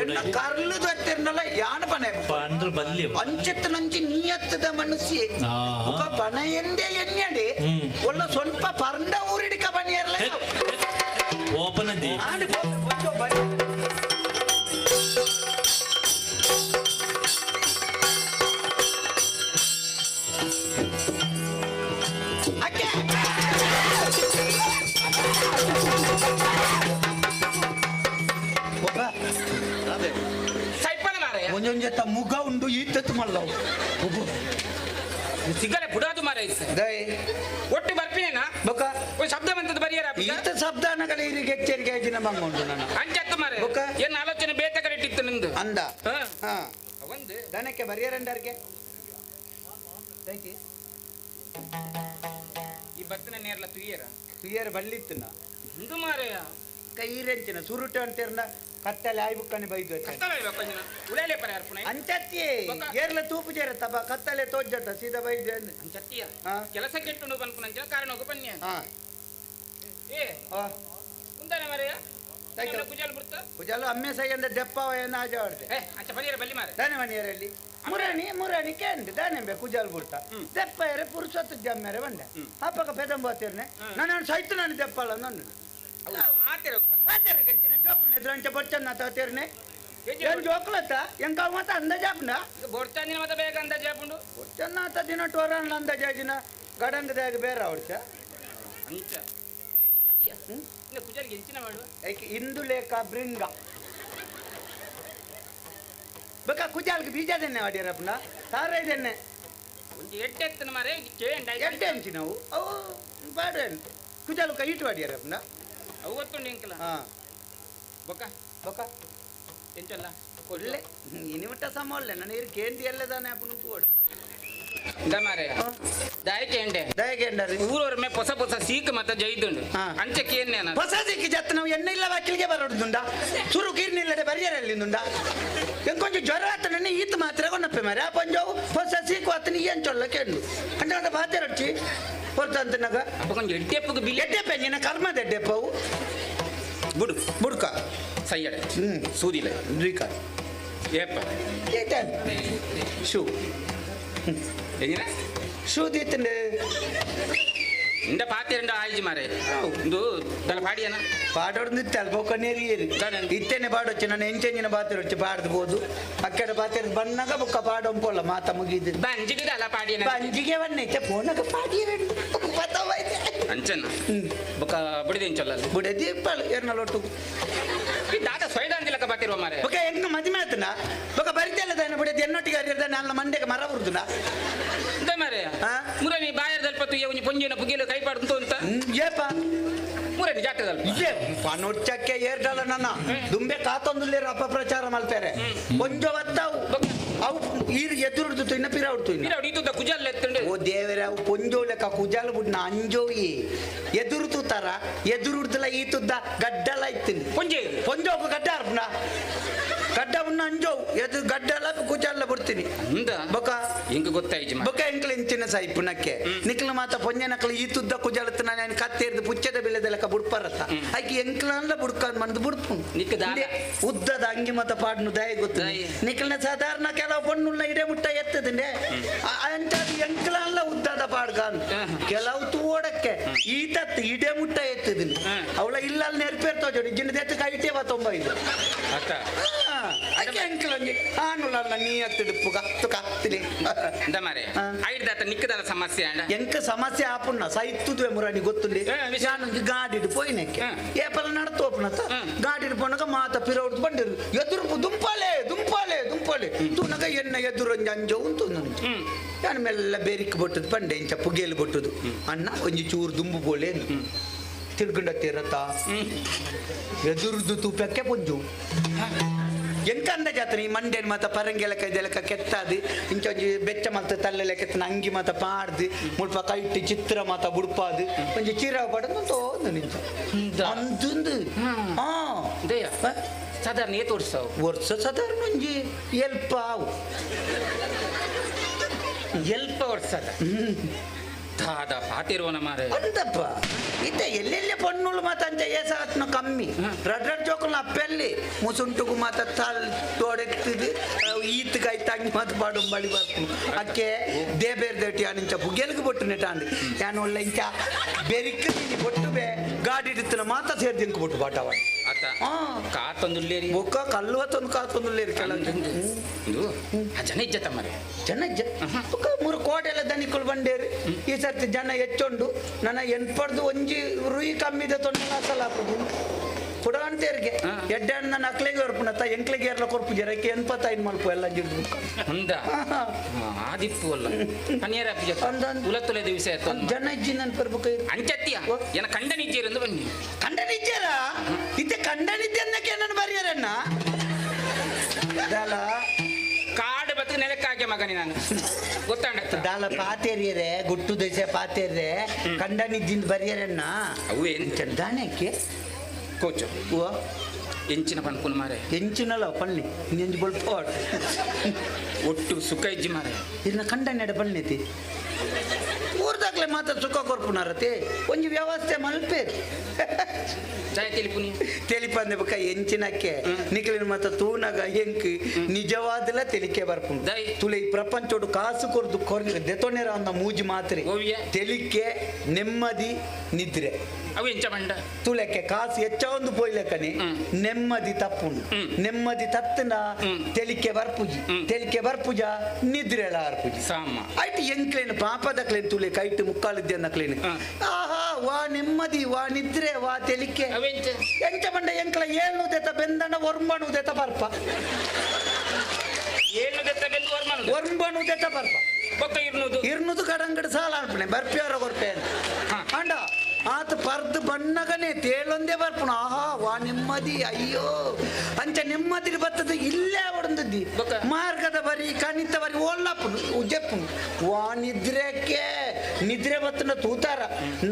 ಎಣ್ಣ ಕರ್ಲುದು ಅತ್ತಿರ್ನಲ್ಲ ಯಾನ ಪನೆ ಅಂಚೆತ್ತನಂಚಿ ನಿಯತ್ತದ ಮನುಷ್ಯ ಮುಖ ಪಣ ಎಂದೇ ಎಣ್ಣಡಿ ಒಳ್ಳ ಸ್ವಲ್ಪ ಪರಂಡ ಊರಿಡಿಕ ಬನ್ನಿಯರ್ಲ ಓಪನ್ ಆಂಡ್ ಒಂಜೊಂಜೆತ್ತ ಮುಗ ಉಂಡು ಈತತ್ತು ಮಲ್ಲವು ಸಿಗಲೆ ಬುಡಾದು ಮಾರ ಒಟ್ಟು ಬರ್ಪಿನೇನಾ ಬೊಕ್ಕ ಶಬ್ದ ಬಂತದ್ದು ಬರಿಯರ ಈತ ಶಬ್ದ ಅನ್ನಗಲ ಇರಿಗೆ ಎಚ್ಚರಿಕೆ ಆಯ್ತಿನ ಬಂಗ ಉಂಟು ನಾನು ಅಂಚತ್ತು ಮಾರ ಏನ್ ಆಲೋಚನೆ ಬೇತೆ ಕಡೆ ಇಟ್ಟಿತ್ತು ನಿಂದು ಅಂದ ಹಾ ಒಂದು ದನಕ್ಕೆ ಬರಿಯರಂಡರ್ಗೆ ಈ ಬತ್ತಿನ ನೇರ್ಲ ತುಯ್ಯರ ತುಯ್ಯರ ಬಲ್ಲಿತ್ತು ನಾ ಇಂದು ಮಾರಯ ಕೈರೆಂಚಿನ ಸುರುಟು ಅಂತಿರ್ನ ಕತ್ತಲೆ ಆಯ್ಬುಕ್ಕನೆ ಬೈದು ಉಳಲೆ ಪರ ಅರ್ಪಣೆ ಅಂಚತ್ತಿ ಏರ್ಲ ತೂಪು ಜೇರತ್ತ ಬಾ ಕತ್ತಲೆ ತೋಜ್ಜತ್ತ ಸೀದಾ ಬೈದು ಅಂಚತ್ತಿಯ ಕೆಲಸ ಕೆಟ್ಟು ಬನ್ಪುನಂಚಿನ ಕಾರಣ ಹೋಗು ಬನ್ನಿ ಏ ಉಂದಾನೆ ಮಾರಯ ಕುಜಾಲ್ ಬಿಡ್ತ ಕುಜಾಲು ಅಮ್ಮೆ ಸೈಯಂದ ದೆಪ್ಪವ ಏನ ಆಜಾಡ್ದೆ ಏ ಅಂಚ ಬರಿಯರ ಬಲ್ಲಿ ಮಾರೆ ದಾನೆ ಮನೆಯರಲ್ಲಿ ಮುರಣಿ ಮುರಣಿ ಕೇಂದ್ರ ದಾನೆ ಕುಜಾಲ್ ಬಿಡ್ತ ದೆಪ್ಪ ಎರೆ ಪುರುಷತ್ತು ಜಮ್ಮೆರೆ ಬಂಡೆ ಅಪ್ಪಕ ಪೆದಂಬೋತಿರ್ನೆ ನಾನು ಸೈತು ನಾನು ದೆಪ್ಪಲ್ಲ ನನ್ನ ಅಂದಾಜ ಗಡಂಗದಾಗ ಬೇರೆ ಅವಡ್ಚ ಇಂದುಲೇಖ ಬ್ರಿಂಗ ಬೇಕಾ ಕುಜಾಲ್ಗೆ ಬೀಜ ದೆನ್ನೆ ವಾಡಿಯರಪ್ಪನ ತಾರ ಇದನ್ನೆ ಎಟ್ಟೆ ಅಂಚಿ ನಾವು ಅವು ಬಾಡ ಕುಜಾಲು ಕೈ ಇಟ್ಟು ವಾಡಿಯರಪ್ಪನ ಅವು ಗೊತ್ತುಂಡು ಎಂಕಲ ಬೊಕ್ಕ ಬೊಕ್ಕ ಎಂಚಲ್ಲ ಒಳ್ಳೆ ಇನಿಮಟ್ಟ ಸಮ ಒಳ್ಳೆ ನನ್ನ ಇರು ಕೇಂದಿ ಎಲ್ಲ ತಾನೆ ಅಪ್ಪನು ತೋಡ ಮಾರಾಯ ದಾಯಕೆ ದಾಯಕೆ ಊರೊಮ್ಮೆ ಹೊಸ ಹೊಸ ಸೀಕ್ ಮತ್ತ ಜೈದುಂಡು ಅಂಚೆ ಕೇನ್ನೆ ಹೊಸ ಸೀಕ್ ಜತ್ತ ನಾವು ಎಣ್ಣೆ ಇಲ್ಲ ವಾಕಿಲ್ಗೆ ಬರೋದುಂಡ ಸುರು ಕೀರ್ನಿಲ್ಲದೆ ಬರಿಯರಲ್ಲಿಂದುಂಡ ಎಂಕೊಂಚ ಜ್ವರ ಆತನ ಈತ ಮಾತ್ರ ಕೊನಪ್ಪೆ ಮಾರೆ ಆ ಪಂಜಾವು ಹೊಸ ಸೀಕು ಆತನ ಎಂಚೊಲ್ಲ ಕೆಂಡು ಅಂದ್ರೆ ಅಂತ ಬಾತೆ ರೊಚ್ಚಿ ಹೊರತಂತನಾಗ ಕೊಂಚ ಎಡ್ಡೆಪ್ಪಗೆ ಬಿಲ್ ಎಡ್ಡೆಪ್ಪ ನಿನ್ನ ಕರ್ಮದ ಎಡ್ಡೆಪ್ಪವು ಬುಡು ಬುಡ್ಕ ಸೈಯಡೆ ಸೂದಿಲ್ಲ ದ್ವಿಕ ಏಪ್ಪ ಶೂ ಎಂಜಿನ ಶೂ ದೀತಂಡೆ ಇಂದ ಪಾತಿರಂಡ ಆಯ್ಜಿ ಮಾರೆ ಇಂದು ದಲ ಪಾಡಿಯನ ಪಾಡೋಡ್ದು ಇತ್ತಲ್ಲ ಬೊಕ್ಕ ನೀರು ಏರಿ ಇತ್ತೇನೆ ಪಾಡೊಚ್ಚು ನಾನು ಎಂಚೆಂಜಿನ ಬಾತಿರೊಚ್ಚು ಪಾಡ್ದು ಅಕ್ಕಡ ಬಾತಿರ ಬಣ್ಣಗ ಬೊಕ್ಕ ಪಾಡೊಂಪೊಲ್ಲ ಮಾತ ಮುಗಿದು ಬಂಜಿಗೆ ದಲ ಪಾಡಿಯನ ಬಂಜಿಗೆ ಬಣ್ಣ ಇತ್ತೆ ಫೋನಗ ಪಾಡಿಯರ ಅಂಚನ ಬೊಕ್ಕ ಬುಡಿದೆ ಇಂಚೊಲ್ಲ ಬುಡದಿ ಇಪ್ಪಳು ಎರ್ನಲೊಟ್ಟು ಈ ದಾದ ಸೊಯ್ದಾಂದಿಲಕ ಬಾತಿರುವ ಮಾರೆ ಬೊಕ್ಕ ಹೆಂಗ ಮದುವೆ ಆತನ ಬೊಕ್ಕ ಬರಿತಲ್ಲ ದಾನ ಬುಡದಿ ಎನ್ನೊಟ್ಟಿಗೆ ಅರಿಯರ್ದಾನೆ ಅಲ್ಲ ಮಂಡೆಗೆ ಮರ ಉರ್ದುನ ಇಂತ ಮಾರೆ ಮುರನಿ ಬಾಯರ್ ದಲ್ಪ ತುಯ್ಯ ಒಂಜಿ ಪೊಂಜಿನ ಪುಗಿಲು ಕೈ ಪಾಡ್ದು ಅಂತ ಏಪ ಮುರನಿ ಜಾತ್ರೆ ದಲ್ಪ ಇಲ್ಲೇ ಪನೊಚ್ಚಕ್ಕೆ ಏರ್ಡಲ್ಲ ನನ್ನ ದುಂಬೆ ಕಾತೊಂದುಲ್ಲೇರ ಅಪಪ್ರಚಾರ ಮಲ್ಪೇರೆ ಕೊಂಚ ಬತ್ತಾವು ಅವು ಈರು ಎದುರುಡ್ದು ಇನ್ನ ಪಿರ ಉಡ್ತು ಇನ್ನ ಕುಜಲ್ ಎತ್ತುಂಡು ಓ ದೇವರೇ ಅವು ಪೊಂಜೋ ಲೆಕ್ಕ ಕುಜಾಲ್ ಬುಡ್ನ ಅಂಜೋಯಿ ಎದುರು ತೂತಾರ ಎದುರುಡ್ದಲ ಈ ತುದ್ದ ಗಡ್ಡಲ ಇತ್ತಿನ ಪೊಂಜೆ ಪೊಂಜೋಕು ಗಡ್ಡ ಅರ್ಪಣ ಗಡ್ಡ ಉನ್ನ ಅಂಜೋವು ಎದು ಗಡ್ಡಲ ಕುಜಾಲ ಬಿಡ್ತೀನಿ ಬೊಕ ಇಂಕ ಗೊತ್ತಾಯ್ತು ಬೊಕ ಎಂಕ್ಲ ಇಂಚಿನ ಸಾಯಿಪುನಕ್ಕೆ ನಿಕ್ಲ ಮಾತ ಪೊಂಜೆ ನಕ್ಲ ಈ ತುದ್ದ ಕುಜಾಲತ್ತ ನಾನು ಕತ್ತೇರ್ದು ಪುಚ್ಚದ ಬೆಲೆದ ಲೆಕ್ಕ ಬುಡ್ಪರತ್ತ ಆಕೆ ಎಂಕ್ಲನ್ಲ ಬುಡ್ಕಂದ್ ಮಂದು ಬುಡ್ಪು ಉದ್ದದ ಅಂಗಿ ಮತ ಪಾಡ್ನು ದಯ ಗೊತ್ತು ನಿಕ್ಲನ ಸಾಧಾರಣ ಕೆಲವು ಪೊಣ್ಣುಳ್ಳ ಇಡೆ ಮುಟ್ಟ ಎತ್ತದಂಡೆ ಅಂತ ಎಂಕ್ಲನ್ಲ ಉದ್ದದ ಪಾಡ್ಗಾನ್ ಕೆಲವು ತೋಡಕ್ಕೆ ಈತತ್ತು ಇಡೆ ಮುಟ್ಟ ಎತ್ತದಿನಿ ಅವಳ ಇಲ್ಲ ಅಲ್ಲಿ ನೆರಪೇರ್ತೋ ಜೋಡಿ ಜಿನ್ನ ದೆತ್ತ ಕೈಟೇ ಬಾ ತೊಂಬ ಇದು ಆಕೆ ಎಂಕ್ಲಂಗೆ ಆನುಲಲ್ಲ ನೀ ಅತ್ತಿಡುಪ್ಪು ಕತ್ತು ಕತ್ತಿಲಿ ಎಂತ ಮಾರೆ ಐಡ್ದಾತ ನಿಕ್ಕದಲ್ಲ ಸಮಸ್ಯೆ ಅಂಡ ಎಂಕ ಸಮಸ್ಯೆ ಆಪುಣ್ಣ ಸೈತುದುವೆ ಮುರಾಣಿ ಗೊತ್ತುಂಡಿ ಯಾನೊಂಜಿ ಗಾಡಿಡ್ ಪೋಯಿನಕ್ಕೆ ಏಪಲ ನಡತೋಪುನತ ಗಾಡಿಡ್ ಪೋನಗ ಮಾತ ಪಿರೌಡ್ದು ಬಂಡಿರು ಎದುರುಪು ದುಂಪಾಲೆ ದುಂಪಾಲೆ ದುಂಪಾಲೆ ತೂನಗ ಎನ್ನ ಎದುರೊಂಜಿ ಅಂಜೋ ಉಂಟು ನನಗೆ ಯಾನ್ ಮೆಲ್ಲ ಬೇರಿಕ್ ಬೊಟ್ಟುದು ಪಂಡೆ ಇಂಚ ಪುಗೇಲು ಬೊಟ್ಟುದು ಅಣ್ಣ ಒಂಜಿ ಚೂರು ದುಂಬು ಪೋಲೆ ತಿರ್ಗುಂಡ ತೀರತ ಎದುರುದು ತೂಪಕ್ಕೆ ಪೊಂಜು ಎಂಕ ಅಂದಾಜಾತನ ಈ ಮಂಡೇನ್ ಮಾತ ಪರಂಗೆಲಕ ಇದೆಲಕ ಕೆತ್ತಾದು ಇಂಚೊಂಜಿ ಬೆಚ್ಚ ಮಲ್ತ ತಲ್ಲೆಲೆ ಕೆತ್ತನ ಅಂಗಿ ಮಾತ ಪಾಡ್ದು ಮುಲ್ಪ ಕೈಟ್ ಚಿತ್ರ ಮಾತ ಬುಡ್ಪಾದು ಒಂಜಿ ಚೀರ ಪಡದು ತೋಂದು ನಿಂಚ ಅಂತಂದು ಹಾ ಸಾಧಾರಣ ಏತ್ ವರ್ಷ ವರ್ಷ ಸಾಧಾರಣ ಒಂಜಿ ಎಲ್ಪ ಅವು ಎಲ್ಪ ವರ್ಷ ದಾದ ಪಾತಿರುವನ ಮಾರೆ ಅಂತಪ್ಪ ಇತ್ತ ಎಲ್ಲೆಲ್ಲಿ ಪೊಣ್ಣುಳು ಮಾತ ಅಂಚ ಏಸಾತ್ನ ಕಮ್ಮಿ ರಡ್ ರಡ್ ಜೋಕುಲ್ನ ಅಪ್ಪೆಲ್ಲಿ ಮುಸುಂಟುಗು ಮಾತ ತಾಲ್ ತೋಡೆತ್ತಿದ್ ಈತ್ ಕೈ ತಂಗಿ ಮಾತು ಪಾಡು ಬಳಿ ಬರ್ತು ಅಕ್ಕೆ ದೇಬೇರ್ ದೇಟಿ ಅನಿಂಚ ಪುಗೆಲ್ಗೆ ಬೊಟ್ಟು ನೆಟಾಂಡ್ ಯಾನ್ ಒಳ್ಳೆ ಇಂಚ ಬೆರಿಕ್ ಬೊಟ್ಟು ಬೇ ಗಾಡಿ ಇಡ್ತನ ಮಾತ ಸೇರ್ದಿಂಕು ಬೊಟ್ಟು ಬಾಟವ ಅತ್ತ ಕಾತೊಂದುಲ್ಲೇರಿ ಬೊಕ್ಕ ಕಲ್ಲು ತಂದು ಕಾತೊಂದುಲ್ಲೇರಿ ಕೆಲ ಇದು ಆ ಜನ ಇಜ್ಜತ ಮಾರೆ ಜನ ಇಜ್ಜ ಬೊಕ್ಕ ಮೂರು ಕೋಟೆಲ್ಲ ದನಿಕುಲು ಬಂಡೇರಿ ಈ ಸರ್ತಿ ಜನ ಹೆಚ್ಚೊಂಡು ನನ್ನ ಎನ್ಪಡ್ದು ಒಂಜಿ ರುಯಿ ಕಮ್ಮಿದ ತೊಂದರೆ ಅಸಲ ಹಾಕುದು ಪುಡಾಂಡ ಪಂತೇರ್ಗೆ ಎಡ್ಡೆ ನನ್ನ ಅಕ್ಲೆಗೆ ಬರ್ಪುನತ್ತ ಎಂಕ್ಲೆಗೆ ಏರ್ಲ ಕೊರ್ಪು ಜರಕ್ಕೆ 85 ಮಲ್ಪ ಎಲ್ಲ ಜಿಡ್ದು ಅಂದ ಆದಿಪ್ಪು ಅಲ್ಲ ಪನಿಯರ ಉಲತ್ತುಲೆ ದಿವಸ ಜನ ಇಜ್ಜಿ ನನ್ ಪರ್ಬುಕ ಅಂಚತ್ತಿಯ ಏನ ಕಂಡನಿಜ್ಜೇರೆಂದು ಬನ್ನಿ ಕಂಡನಿಜ್ಜೇರ ಇತ್ತೆ ಕಂಡನಿದ್ದನ್ನಕ್ಕೆ ನನ್ನ ಬರಿಯರನ್ನ ದಾಲ ಕಾಡು ಬತ್ತು ನೆಲಕ್ಕಾಗೆ ಮಗನಿ ನಾನು ಗೊತ್ತಾಂಡ ದಾಲ ಪಾತೇರಿಯರೆ ಗುಟ್ಟು ದೆಸೆ ಪಾತೇರ್ರೆ ಕಂಡನಿದ್ದಿಂದ ಬರಿಯರನ್ನ ಅವು ಏನು ದಾನಕ್ಕೆ ಕೋಚು ಎಂಚಿನ ಪನ್ಪುನ ಮಾರೆ ಎಂಚಿನಲ್ಲ ಪಳ್ಳಿ ನೆಂಜು ಬೊಲ್ಪ ಒಟ್ಟು ಸುಖ ಇಜ್ಜಿ ಮಾರೆ ಇನ್ನ ಕಂಡನೆಡೆ ಪಳ್ಳಿತಿ ಊರ್ದಾಗ್ಲೆ ಮಾತ್ರ ಸುಖ ಕೊರ್ಪುನಾರತಿ ಒಂಜಿ ವ್ಯವಸ್ಥೆ ಮಲ್ಪೇರು ಜಯ ತೆಲಿಪುನಿ ತೆಲಿಪಂದೆ ಬೊಕ ಎಂಚಿನಕ್ಕೆ ನಿಖಲಿನ ಮಾತ ತೂನಗ ಎಂಕ್ ನಿಜವಾದಲ ತೆಲಿಕೆ ಬರ್ಪುಂಡು ತುಲೆ ಈ ಪ್ರಪಂಚೋಡು ಕಾಸು ಕೊರ್ದು ಕೊರ್ ದೆತೊನೆರ ಅಂದ ಮೂಜಿ ಮಾತ್ರೆ ತೆಲಿಕೆ ನೆಮ್ಮದಿ ನಿದ್ರೆ ಅವು ಎಂಚ ಬಂಡ ತುಲೆಕ್ಕೆ ಕಾಸು ಹೆಚ್ಚ ಒಂದು ಪೋಯ್ಲೆಕ್ಕನೆ ನೆಮ್ಮದಿ ತಪ್ಪುಂಡು ನೆಮ್ಮದಿ ತತ್ತನ ತೆಲಿಕೆ ಬರ್ಪುಜಿ ತೆಲಿಕೆ ಬರ್ಪುಜ ನಿದ್ರೆ ಬರ್ಪುಜಿ ಸಾಮ ಆಯ್ತು ಎಂಕ್ಲೇನು ಪಾಪದಕ್ಲೇನು ತುಲೆ ಕೈಟ್ ಮುಕ್ಕಾಲಿದ್ದೆ ಆಹಾ ವಾ ನೆಮ್ಮದಿ ವಾ ನಿದ್ರೆ ವಾ ತೆಲಿಕೆ ಎಂಚ ಬಂಡ ಎಂಕ್ಲ ಏಳ್ನು ದೆತ ಬೆಂದಣ ಒರ್ಮಣು ದೆತ ಬರ್ಪ ಏಳ್ನು ದೆತ ಬೆಂದು ಒರ್ಮಣು ಒರ್ಮಣು ದೆತ ಬರ್ಪ ಬೊಕ್ಕ ಇರ್ನುದು ಇರ್ನುದು ಕಡಂಗಡ ಸಾಲ ಅನ್ಪಣೆ ಬರ್ಪಿಯಾರ ಕೊರ್ಪೆ ಅಂಡ ಆತ ಪರ್ದು ಬಣ್ಣಗನೆ ತೇಳೊಂದೇ ಬರ್ಪುಣ ಆಹಾ ವಾ ನೆಮ್ಮದಿ ಅಯ್ಯೋ ಅಂಚ ನೆಮ್ಮದಿ ಬತ್ತದ ಇಲ್ಲೇ ಹೊಡೆದದ್ದಿ ಮಾರ್ಗದ ಬರಿ ಕಣಿತ ಬರಿ ಓಲ್ಲಪ್ಪನು ಉಜ್ಜಪ್ಪನು ವಾ ನಿದ್ರೆಕ್ಕೆ ನಿದ್ರೆ ಬತ್ತನ ತೂತಾರ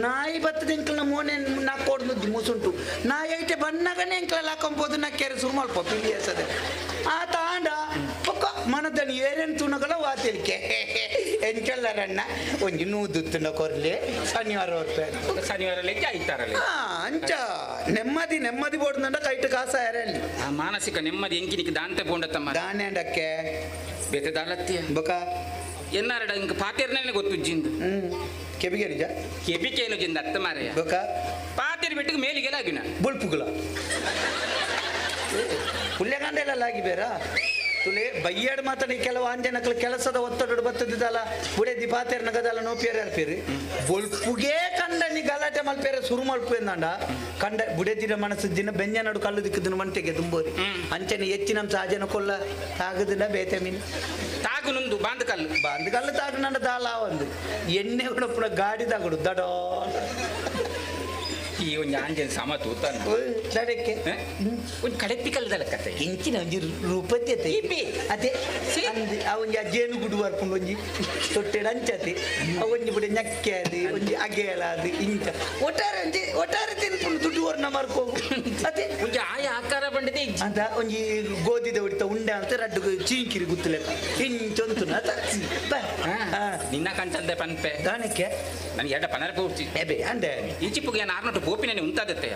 ನಾಯಿ ಬತ್ತದ ಇಂಕ್ಲ ಮೋನೆ ನಾಕೊಡ್ದು ಮುಸುಂಟು ನಾಯಿ ಐತೆ ಬಣ್ಣಗನೆ ಇಂಕ್ಲ ಹಾಕೊಂಬೋದು ನಕ್ಕೆರೆ ಸುರು ಮಲ್ಪ ಪಿಲಿಯಸದೆ ಆತ ಆಂಡ ಪೊಕ್ಕ ಮನದನಿ ಏರೇನು ತುಣಗಳ ವಾತಿಲ್ಕೆ ಎಂಕೆಲ್ಲರಣ್ಣ ಒಂಜಿ ನೂದುತ್ತುಂಡ ಕೊರ್ಲಿ ಶನಿವಾರ ಹೊರ್ಪೆ ಶನಿವಾರ ಆಯ್ತಾರಲ್ಲ ಅಂಚ ನೆಮ್ಮದಿ ನೆಮ್ಮದಿ ಬೋಡ್ದಂಡ ಕೈಟ್ ಕಾಸ ಯಾರಲ್ಲಿ ಆ ಮಾನಸಿಕ ನೆಮ್ಮದಿ ಎಂಕಿನಿಕ್ ದಾಂತೆ ಪೋಂಡತ್ತಮ್ಮ ದಾನೆ ಅಂಡಕ್ಕೆ ಬೇತೆ ದಾಲತ್ತಿಯ ಬೊಕ ಎನ್ನಾರಡ ಇಂಕ ಪಾತೇರ್ನೇ ಗೊತ್ತು ಜಿಂದು ಕೆಬಿಗೆ ನಿಜ ಕೆಬಿಕೇನು ಜಿಂದ ಅತ್ತ ಮಾರಯ್ಯ ಬೊಕ ಪಾತೇರ್ ಬಿಟ್ಟಿಗೆ ಮೇಲಿಗೆಲ್ಲ ಆಗಿನ ಬುಲ್ಪುಗುಲ ಪುಲ್ಯಗಾಂಡೆಲ್ಲ ಆಗಿ ಬೇರಾ ತುಲೆ ಬಯ್ಯಾಡ್ ಮಾತಾಡಿ ಕೆಲವು ಆಂಜನಕ್ಲು ಕೆಲಸದ ಒತ್ತಡ ಬತ್ತದಿದ್ದಲ್ಲ ಬುಡೆ ಪಾತೇರ್ ನಗದಲ್ಲ ನೋಪಿಯರ್ ಅರ್ಪೇರಿ ಬೊಲ್ಪುಗೆ ಕಂಡನಿ ಗಲಾಟೆ ಮಲ್ಪೇರೆ ಸುರು ಮಲ್ಪು ಎಂದಂಡ ಕಂಡ ಬುಡೆದಿನ ಮನಸ್ಸು ದಿನ ಬೆಂಜ ನಡು ಕಲ್ಲು ದಿಕ್ಕದನ ಮಂಟೆಗೆ ತುಂಬೋರಿ ಅಂಚನೆ ಹೆಚ್ಚಿನ ಸಾಜನ ಕೊಲ್ಲ ತಾಗದಿನ ಬೇತೆ ಮೀನು ತಾಗು ನುಂದು ಬಾಂದ್ ಕಲ್ಲು ಬಾಂದ್ ಕಲ್ಲು ತಾಗು ನನ್ನ ದಾಲ ಒಂದು ಎಣ್ಣೆ ಕೂಡ ಗಾಡಿ ತಾಗುಡು ದಡೋ ಈ ಒಂಜಿ ಆಂಜನ್ ಸಮ ತೂತಾನ ದಡಕ್ಕೆ ಒಂಜಿ ಕಡೆಪ್ಪಿ ಕಲ್ಲದಲ್ಲ ಕತೆ ಇಂಚಿನ ಒಂಜಿ ರೂಪತಿ ಅದೇ ಅಂದ್ ಆ ಒಂಜಿ ಆ ಜೇನುಗೂಡು ಬರ್ಪುಂಡು ಒಂಜಿ ತೊಟ್ಟೆಡ್ ಅಂಚತಿ ಆ ಒಂಜಿ ಬುಡೆ ñಕ್ಕೆ ಅದು ಒಂಜಿ ಅಗೇಲ ಅದು ಇಂಚ ಒಟ್ಟಾರೆ ಒಂಜಿ ಒಟ್ಟಾರೆ ತಿನ್ಪುಂಡು ದುಡ್ಡು ವರ್ಣ ಮರ್ಕೋ ಅದೇ ಒಂಜಿ ಆಯ ಆಕಾರ ಬಂಡಿದೆ ಅಂತ ಒಂಜಿ ಗೋಧಿದ ಹೊಡಿತ ಉಂಡೆ ಅಂತ ರಡ್ಡು ಚೀಂಕಿರಿ ಗುತ್ತಲೆಕ್ಕ ಇಂಚೊಂತು ಅತ ಬಾ ನಿನ್ನ ಕಂಚಂದೆ ಪನ್ಪೆ ದಾನಕ್ಕೆ ನನಗೆ ಎರಡ ಪನರ ಪೂರ್ತಿ ಎಬೆ ಅಂದೆ ಇಂಚಿಪುಗೆ ನಾನು ಆರ್ನೋಟು ಪೋಪಿನೇ ಉಂತಾದತ್ತೆ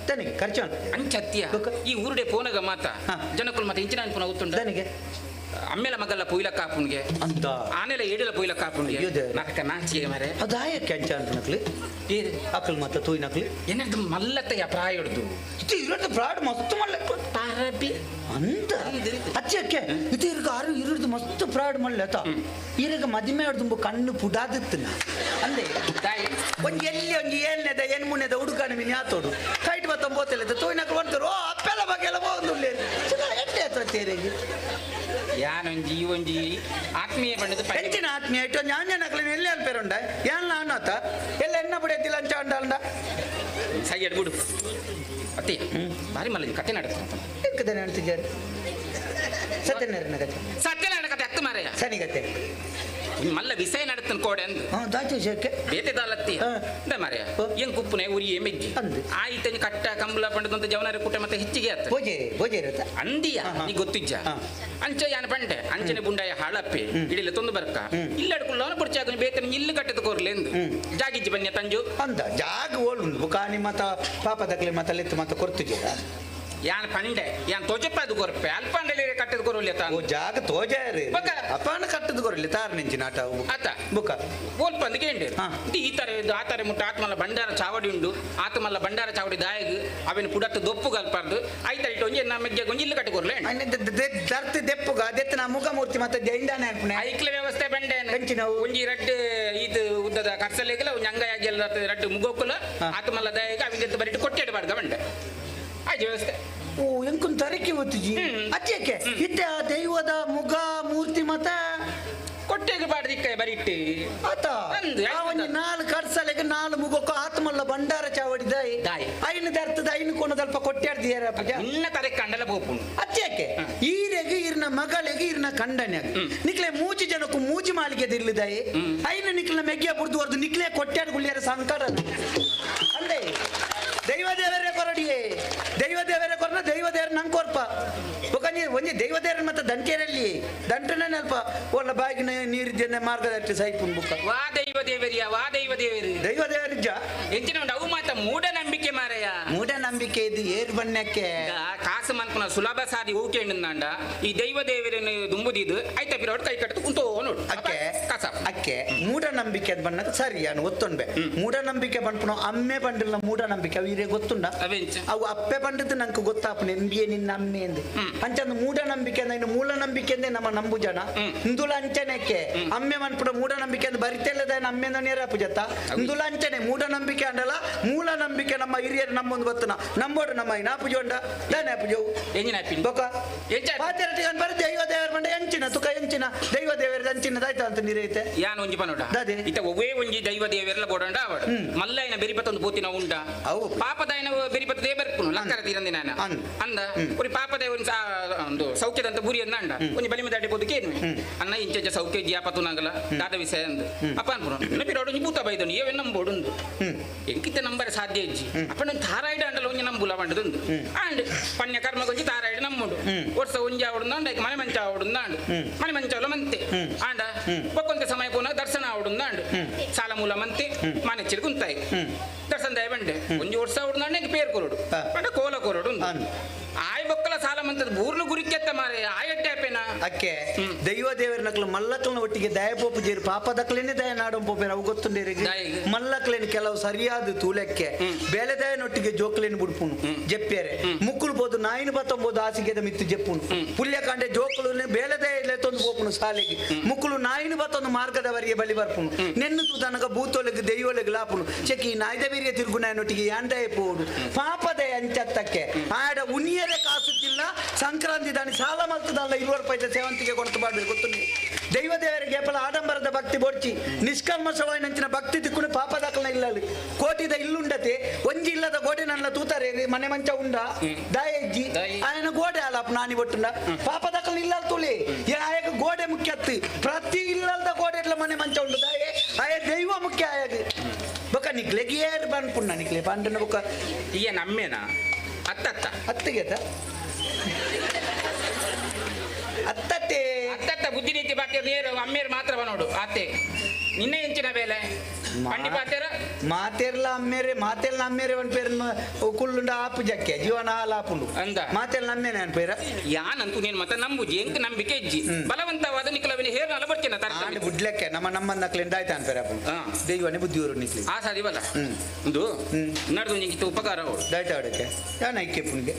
ತನಿಗೆ ಖರ್ಚು ಅಂಚತ್ಯ ಈ ಊರುಡೆ ಪೋನಗ ಮಾತ ಜನಕುಲ್ ಮತ್ತೆ ಇಂಚಿನ ಅನ್ಪುನ ಗೊತ್ತುಂಡ ನನಗೆ ಅಮ್ಮೆಲ ಮಗಲ್ಲ ಪೊಯ್ಲ ಕಾಪುನ್ಗೆ ಅಂತ ಆನೆಲ ಏಡಿಲ ಪೊಯ್ಲ ಕಾಪುನ್ಗೆ ನಕ್ಕ ನಾಚಿಗೆ ಮರೆ ಅದಾಯಕ್ಕೆ ಅಂಚ ಅನ್ಪುನಕ್ಲಿ ಅಕಲ್ ಮಾತ ತೂಯಿನಕ್ಲಿ ಏನಾದ್ರು ಮಲ್ಲತ್ತೆಯ ಪ್ರಾಯ ಹಿಡ್ದು ಇದು ಇರೋದು ಪ್ರಾಡ್ ಮಸ್ತ್ ಮಲ್ಲ ಪಾರಬಿ ಅಂತ ಅಚ್ಚಕ್ಕೆ ಇದು ಇರ್ಗ ಆರು ಇರುದು ಮಸ್ತ್ ಪ್ರಾಡ್ ಮಲ್ಲ ಆತ ಇರಗ ಮದಿಮೆ ಆಡ್ದು ಕಣ್ಣು ಪುಡಾದಿತ್ತು ಅಂದೆ ಒಂಜಿ ಎಲ್ಲಿ ಒಂಜಿ ಏಳನೇದ ಎಣ್ಮೂನೇದ ಹುಡುಗನ ಮೀನು ಆತೋಡು ಕೈಟ್ ಬತ್ತ ಬೋತಲ್ಲ ತೋಯ್ನಕ್ಲು ಅಂತಾರೆ ಓ ಅಪ್ಪೆಲ್ಲ ಬಗೆಲ್ಲ ಹೋಗುಲ್ಲ ಎಟ್ಟೆ ಆತ ತೇರಿಗೆ ಯಾನೊಂಜಿ ಈ ಒಂಜಿ ಆತ್ಮೀಯ ಬಣ್ಣದ ಎಂಚಿನ ಆತ್ಮೀಯ ಇಟ್ಟು ಒಂಜಿ ಆಂಜನಕ್ಲಿನ ಎಲ್ಲಿ ಅನ್ಪೇರುಂಡ ಏನ್ಲ ಅನ್ನೋತ ಎಲ್ಲ ಎಣ್ಣ ಬುಡಿಯತ್ತಿಲ್ಲ ಅಂಚ ಅಂಡಲ್ಡ ಸೈ ಎಡ್ಬಿಡು ಅತ್ತೆ ಭಾರಿ ಮಲ್ಲ ಕತೆ ನಡೆಸ್ತಾನೆ ಎಂಕದನೆ ಹೇಳ್ತಿದ್ದಾರೆ ಸತ್ಯನಾರಾಯಣ ಕತೆ ಸತ್ಯನಾರಾಯಣ ಕತೆ ಅತ್ತು ಮಾರಾಯ ಸನಿಗತೆ ಮಲ್ಲ ವಿಷಯ ನಡತನ್ ಕೋಡೆ ಅಂದು ದಾಚು ವಿಷಯಕ್ಕೆ ಬೇತೆ ದಾಲತ್ತಿ ಅಂದ ಮಾರಾಯ ಏನ್ ಕುಪ್ಪುನೆ ಉರಿ ಮೆಜ್ಜಿ ಆಯ್ತನಿ ಕಟ್ಟ ಕಂಬಳ ಪಂಡದಂತ ಜವನರ ಕೂಟ ಮತ್ತೆ ಹೆಚ್ಚಿಗೆ ಆತ ಭೋಜೆ ಭೋಜೆ ಇರುತ್ತ ಅಂದಿಯ ನೀ ಗೊತ್ತಿಜ್ಜ ಅಂಚ ಯಾನ ಪಂಡೆ ಅಂಚನೆ ಬುಂಡಾಯ ಹಾಳಪ್ಪೆ ಇಡಿಲ ತೊಂದು ಬರ್ಕ ಇಲ್ಲಡ್ಕುಳ್ಳವನ ಪುಡ್ಚಾಕ ಬೇತನ ಇಲ್ಲು ಕಟ್ಟದ ಕೋರ್ಲೆ ಎಂದು ಜಾಗಿಜ್ಜಿ ಬನ್ಯ ತಂಜು ಅಂದ ಜಾಗ ಓಳುಂಡು ಬುಕಾನಿ ಮತ ಪಾಪದಕ್ಲೆ ಮತ ಲೆತ್ತು ಮತ ಕೊರ್ತಿದ್ದೀರ ಯಾನ್ ಪಂಡೆ ಯಾನ್ ತೋಜಪ್ಪ ಅದು ಕೊರ್ಪೆ ಅಲ್ಪಂಡಲೆ ಕಟ್ಟದ ಕೊರೊಲ್ಲೆ ತಾನು ಓ ಜಾಗ ತೋಜಾರೆ ಅಪಾನ ಕಟ್ಟದ ಕೊರಲಿ ತಾರ ನೆಂಚಿನ ಆಟ ಆತ ಬುಕ ಓಲ್ಪ ಅಂದ್ ಕೇಂಡೆ ಈ ತರ ಇದು ಆ ತರ ಮುಟ್ಟ ಆತ್ಮಲ್ಲ ಭಂಡಾರ ಚಾವಡಿ ಉಂಡು ಆತ್ಮಲ್ಲ ಭಂಡಾರ ಚಾವಡಿ ದಾಯಗ್ ಅವೇನು ಪುಡತ್ತು ದೊಪ್ಪು ಗಲ್ಪಾರ್ದು ಐತ ಇಟ್ಟು ಒಂಜಿ ನಮ್ಮ ಮೆಗ್ಗೆ ಒಂಜಿ ಇಲ್ಲು ಕಟ್ಟಿಕೊರ್ಲೆ ದರ್ತಿ ದೆಪ್ಪುಗ ದೆತ್ತನ ಮುಖಮೂರ್ತಿ ಮತ್ತೆ ಜೈಂಡಾನೆ ಅನ್ಪುಣೆ ಐಕ್ಲ ವ್ಯವಸ್ಥೆ ಬಂಡೆ ಒಂಜಿ ರಡ್ಡು ಇದು ಉದ್ದದ ಕರ್ಸಲೆಗಲ ಒಂಜಿ ಅಂಗಯಾಗಿ ಎಲ್ಲ ರಡ್ಡು ಮುಗೋಕುಲ ಆತ್ಮಲ್ಲ ದಾಯಗ ಅವಿನ ಬರಿಟ್ಟು ಕೊಟ್ಟೆಡು ಬಾರ್ಗ ಬಂಡೆ ಆಯ್ತು ವ್ಯವಸ್ಥೆ. ಓ ಎಂಕುನ್ ತರಕೆ ಒತ್ತುಜಿ ಅಚ್ಚೇಕೆ ಇತ್ತೆ ಆ ದೈವದ ಮುಗ ಮೂರ್ತಿ ಮತ ಕೊಟ್ಟೆಗೆ ಬಾಡ್ದಿಕ್ಕ ಬರಿಟ್ಟು ಆತ ಆ ಒಂಜಿ ನಾಲ್ ಕರ್ಸಲೆಗೆ ನಾಲ್ ಮುಗಕ್ಕ ಆತ್ಮಲ್ಲ ಭಂಡಾರ ಚಾವಡಿ ದಾಯಿ ಐನು ದರ್ತದ ಐನು ಕೋಣದಲ್ಪ ಕೊಟ್ಟಾಡ್ದಿಯಾರ ನಿನ್ನ ತರೆ ಕಂಡಲ ಬೋಪುಂಡು ಅಚ್ಚೇಕೆ ಈರೆಗೆ ಇರ್ನ ಮಗಳಿಗೆ ಇರ್ನ ಕಂಡನ್ಯಾಗ ನಿಕ್ಲೆ ಮೂಜಿ ಜನಕ್ಕೂ ಮೂಜಿ ಮಾಲಿಗೆ ದಿಲ್ಲಿದಾಯಿ ಐನು ನಿಕ್ಲ ಮೆಗ್ಗಿಯ ಬುಡ್ದು ಹೊರದು ನಿಕ್ಲೆ ಕೊಟ್ಟಾಡ್ ಗುಳ್ಳಿಯರ ಸಂಕಟ ಅಂದೆ ದೈವ ದೇವರೇ ಕೊರಡಿಯೇ ದೈವ ದೇವರೇ ಕೊರನ ದೈವ ದೇವರ ನಂಗೆ ಕೊರ್ಪ ಒಂಜಿ ಒಂಜಿ ದೈವ ದೇವರ ಮತ್ತೆ ದಂಟೆರಲ್ಲಿ ದಂಟನೇ ನೆಲ್ಪ ಒಳ್ಳ ಬಾಗಿನ ನೀರಿದ್ದೇನೆ ಮಾರ್ಗದರ್ಶಿ ಸೈಪುನ್ ಬುಕ್ಕ ವಾ ದೈವ ದೇವರಿಯ ವಾ ದೈವ ದೇವರಿ ದೈವ ದೇವರಿಜ್ಜ ಎಂಚಿನ ಉಂಡು ಅವು ಮಾತ ಮೂಢನಂಬಿಕೆ ಮಾರಯ್ಯ ಮೂಢನಂಬಿಕೆ ಇದು ಏರ್ ಬಣ್ಣಕ್ಕೆ ಕಾಸು ಮನ್ಪುನ ಸುಲಭ ಸಾದಿ ಓಕೆಂಡಂದಾಂಡ ಈ ದೈವ ದೇವರನ್ನು ದುಂಬುದಿದ್ದು ಐತ ಪಿರೋಡ್ ಕೈ ಕಟ್ಟು ಕುಂತೋ ನೋಡು ಅಕ್ಕೆ ಅಕ್ಕೆ ಮೂಢನಂಬಿಕೆ ಅದ್ ಬಣ್ಣಕ್ಕೆ ಸರಿ ನಾನು ಒತ್ತೊಂಡ್ಬೆ ಮೂಢನಂಬಿಕೆ ಬಂಡ್ಪುನ ಅಮ್ಮೆ ಬಂಡಿಲ್ಲ ಮೂಢನಂಬಿಕೆ ಅವು ಇರೇ ಗೊತ್ತುಂಡ ಅವು ಅಪ್ಪೆ ಬಂಡದ್ದು ನಂಗೆ ಗೊತ್ತಾಪುನ ಎಂಬಿಯೇ ನಿನ್ನ ಅಮ್ಮೆ ಎಂದು ಅಂಚಂದು ಮೂಢನಂಬಿಕೆ ಅಂದ್ರೆ ಇನ್ನು ಮೂಢನಂಬಿಕೆ ಅಂದ್ರೆ ನಮ್ಮ ನಂಬು ಜನ ಇಂದುಲ ಅಂಚನೆಕ್ಕೆ ಅಮ್ಮೆ ಮನ್ಪುಡ ಮೂಢನಂಬಿಕೆ ಅಂದ್ರೆ ಬರಿತೆಲ್ಲದ ಅಮ್ಮೆ ನೇರ ಪೂಜತ್ತ ಇಂದುಲ ಅಂಚನೆ ಮೂಢನಂಬಿಕೆ ಅಂಡಲ ಮೂಲ ನಂಬಿಕೆ ನಮ್ಮ ಹಿರಿಯರು ನಮ್ಮೊಂದು ಬತ್ತನ ನಂಬೋಡು ನಮ್ಮ ಇನಾ ಪೂಜೆ ಉಂಡ ದಾನೆ ಪೂಜೆವು ಬೊಕ ಪಾತೆರಟಿಗೆ ಬರಿ ದೈವ ದೇವರ ಬಂಡ ಎಂಚಿನ ತುಕ ಎಂಚಿನ ದೈವ ದೇವರ ಅಂಚಿನ ದಾಯ್ತ ಅಂತ ನೀರೈತೆ ಯಾನ್ ಒಂಜಿ ಪನೋಡ ಇತ್ತ ಒವ್ವೇ ಒಂಜಿ ದೈವ ದೇವರೆಲ್ಲ ಬೋಡಂಡ ಅವಡು ಮಲ್ಲಯ್ಯನ ಬೆರಿಪತ್ತೊಂದು ಪೂತಿನ ಉಂಡ ಪಾಪದಾಯನ ಬೆರಿಪತ್ತದೇ ಬರ್ಪುನು ಲಕ್ಕರ ತೀರಂದಿ ನಾನು ಅಂದ ಉರಿ ಪಾಪದ ಒಂದು ಒಂದು ಸೌಖ್ಯದಂತ ಗುರಿ ಅಂದ ಅಂಡ ಒಂಜಿ ಬಲಿಮೆ ದಾಟಿ ಪೋದು ಕೇನು ಅನ್ನ ಇಂಚ ಸೌಖ್ಯ ಜಿಯಾಪತು ನಂಗಲ ದಾದ ವಿಷಯ ಅಂದು ಅಪ್ಪ ಅನ್ಪುನು ನೆನಪಿರೋಡು ಒಂಜಿ ಭೂತ ಬೈದನು ಏವೆ ನಂಬೋಡುಂದು ಎಂಕಿತ್ತ ನಂಬರೆ ಸಾಧ್ಯ ಇಜ್ಜಿ ಅಪ್ಪ ನಂಗೆ ಥಾರಾಯ್ಡ್ ಅಂಡಲ ಒಂಜಿ ನಂಬುಲ ಬಂಡದುಂದು ಅಂಡ್ ಪಣ್ಯ ಕರ್ಮ ಒಂಜಿ ಥಾರಾಯ್ಡ್ ನಂಬುಂಡು ವರ್ಷ ಒಂಜಿ ಆವಡುಂದ ಅಂಡ ಮನೆ ಮಂಚ ಆವಡುಂದ ಅಂಡ್ ಮನೆ ಮಂಚವಲ ಮಂತೆ ಆಂಡ ಒಕ್ಕೊಂತ ಸಮಯ ಪೋನ ದರ್ಶನ ಆವಡುಂದ ಅಂಡ್ ಸಾಲ ಮೂಲ ಮಂತೆ ಮನೆ ಕುಂತಾಯಿ ದರ್ಶನ ದಯ ಬಂಡೆ ಒಂಜಿ ವರ್ಷ ಆವಡುಂದ ಅಂಡ ಪೇರ್ ಕೊರಡು ಪಂಡ ಕೋಲ ಕೊರಡು ಆಯ್ ಬೊಕ್ಕಲ ಸಾಲ ಮಂತದ ಬೂರ್ಲು ಗುರಿಕೆತ್ತ ಮಾರೆ ಆಯಟ್ಟೆ ಅಪ್ಪೇನ ಅಕ್ಕೆ ದೈವ ದೇವರ ನಕ್ಲು ಮಲ್ಲಕ್ಕಲ್ನ ಒಟ್ಟಿಗೆ ದಯ ಪೋಪು ಜೇರು ಪಾಪದಕ್ಲೇನೆ ದಯ ನಾಡಂ ಪೋಪೇರು ಅವು ಗೊತ್ತುಂಡೇರಿಗೆ ಮಲ್ಲಕ್ಲೇನು ಕೆಲವು ಸರಿಯಾದ ತೂಲೆಕ್ಕೆ ಬೇಲೆ ದಯನೊಟ್ಟಿಗೆ ಜೋಕ್ಲೇನು ಬುಡ್ಪುನು ಜೆಪ್ಪೇರೆ ಮುಕ್ಕುಲು ಪೋದು ನಾಯಿನ ಬತ್ತೊಂಬೋದು ಹಾಸಿಗೆದ ಮಿತ್ತು ಜೆಪ್ಪುನು ಪುಲ್ಯಕಾಂಡೆ ಜೋಕುಲು ಬೇಲೆ ದಯ ತೊಂದು ಪೋಪುನು ಸಾಲೆಗೆ ಮುಕ್ಕುಲು ನಾಯಿನ ಬತ್ತೊಂದು ಮಾರ್ಗದವರಿಗೆ ಬಲಿ ಬರ್ಪುನು ನೆನ್ನು ತೂತನಗ ಭೂತೊಲೆಗೆ ದೈವೊಲೆಗೆ ಲಾಪುನು ಚೆಕ್ಕಿ ನಾಯ್ದ ಬೀರಿಯ ತಿರುಗು ನಾಯನೊಟ್ಟಿಗೆ ಯಾಂದಯ ಪೋಡು ಪಾಪದಯ ಅಂಚತ್ತಕ್ಕೆ ಆಡ ಉನಿಯರೆ ಕಾಸುತ್ತಿಲ್ಲ ಸಂಕ್ರಾಂತಿ ದಾನಿ ಸಾಲ ಮಲ್ತದಲ್ಲ 20 ರೂಪಾಯಿ ಸೇವಂತಿಗೆ ಕೊಡ್ತು ಬಾಡ್ಬೇಕು ಗೊತ್ತು ದೈವ ದೇವರಿಗೆ ಏಪಲ ಆಡಂಬರದ ಭಕ್ತಿ ಬೊಡ್ಚಿ ನಿಷ್ಕಲ್ಮಶವಾಯಿನಂಚಿನ ಭಕ್ತಿ ತಿಕ್ಕುನು ಪಾಪದಾಕಲ್ನ ಇಲ್ಲ ಕೋಟಿದ ಇಲ್ಲುಂಡತೆ ಒಂಜಿ ಇಲ್ಲದ ಗೋಡೆ ನನ್ನ ತೂತಾರೆ ಮನೆ ಮಂಚ ಉಂಡ ದಾಯಜ್ಜಿ ಆಯನ ಗೋಡೆ ಅಲ್ಲಪ್ಪ ನಾನಿ ಒಟ್ಟುಂಡ ಪಾಪದಾಕಲ್ನ ಇಲ್ಲ ತುಳಿ ಆಯಕ ಗೋಡೆ ಮುಖ್ಯತ್ತು ಪ್ರತಿ ಇಲ್ಲದ ಗೋಡೆ ಇಟ್ಲ ಮನೆ ಮಂಚ ಉಂಡು ದಾಯೆ ಆಯ ದೈವ ಮುಖ್ಯ ಆಯಗ ಬೊಕ ನಿಕ್ಲೆ ಗೇರ್ ಬನ್ಪುಣ್ಣ ನಿಕ್ಲೆ ಪಂಡನ ಬೊಕ ಈಯ ನಮ್ಮೇನಾ ಅತ್ತತ್ತ ಅತ್ತಿಗೆತ ಅತ್ತತ್ತೆ ಅತ್ತತ್ತ ಬುದ್ಧಿ ರೀತಿ ಬಾಕಿ ನೇರು ಅಮ್ಮೇರು ಮಾತ್ರ ಬನೋಡು ಆತೆ ನಿನ್ನೆ ಎಂಚಿನ ಬೇಲೆ ಪಂಡಿ ಪಾತೆರ ಮಾತೆರ್ಲ ಅಮ್ಮೇರೆ ಮಾತೆಲ್ಲ ಅಮ್ಮೇರೆ ಒಂದ್ ಪೇರ್ ಕುಳ್ಳುಂಡ ಆಪು ಜಕ್ಕೆ ಜೀವನ ಹಾಲು ಆಪುಂಡು ಅಂದ ಮಾತೆಲ್ಲ ಅಮ್ಮೇನೆ ಅನ್ಪೇರ ಯಾನಂತೂ ನೀನು ಮತ್ತೆ ನಂಬುಜಿ ಎಂಕ್ ನಂಬಿಕೆ ಇಜ್ಜಿ ಬಲವಂತವಾದ ನಿಕ್ಲವಿನ ಹೇರ್ ನಲ ಬರ್ತೀನಿ ಆಂಡ್ ಬುಡ್ಲೆಕ್ಕೆ ನಮ್ಮ ನಮ್ಮ ನಕ್ಲಿಂದ ಆಯ್ತಾ ಅನ್ಪೇರ ದೈವನೇ ಬುದ್ಧಿಯವರು ನಿಕ್ಲಿ ಆ ಸಾದಿವಲ್ಲ ಒಂದು ನಡ್ದು ನಿಂಗೆ ಉಪಕಾರ ದಾಯ್ತ ಅವಡಕ್ಕೆ ಯಾನ ಐಕ್ಯ ಪುಣ್ಗೆ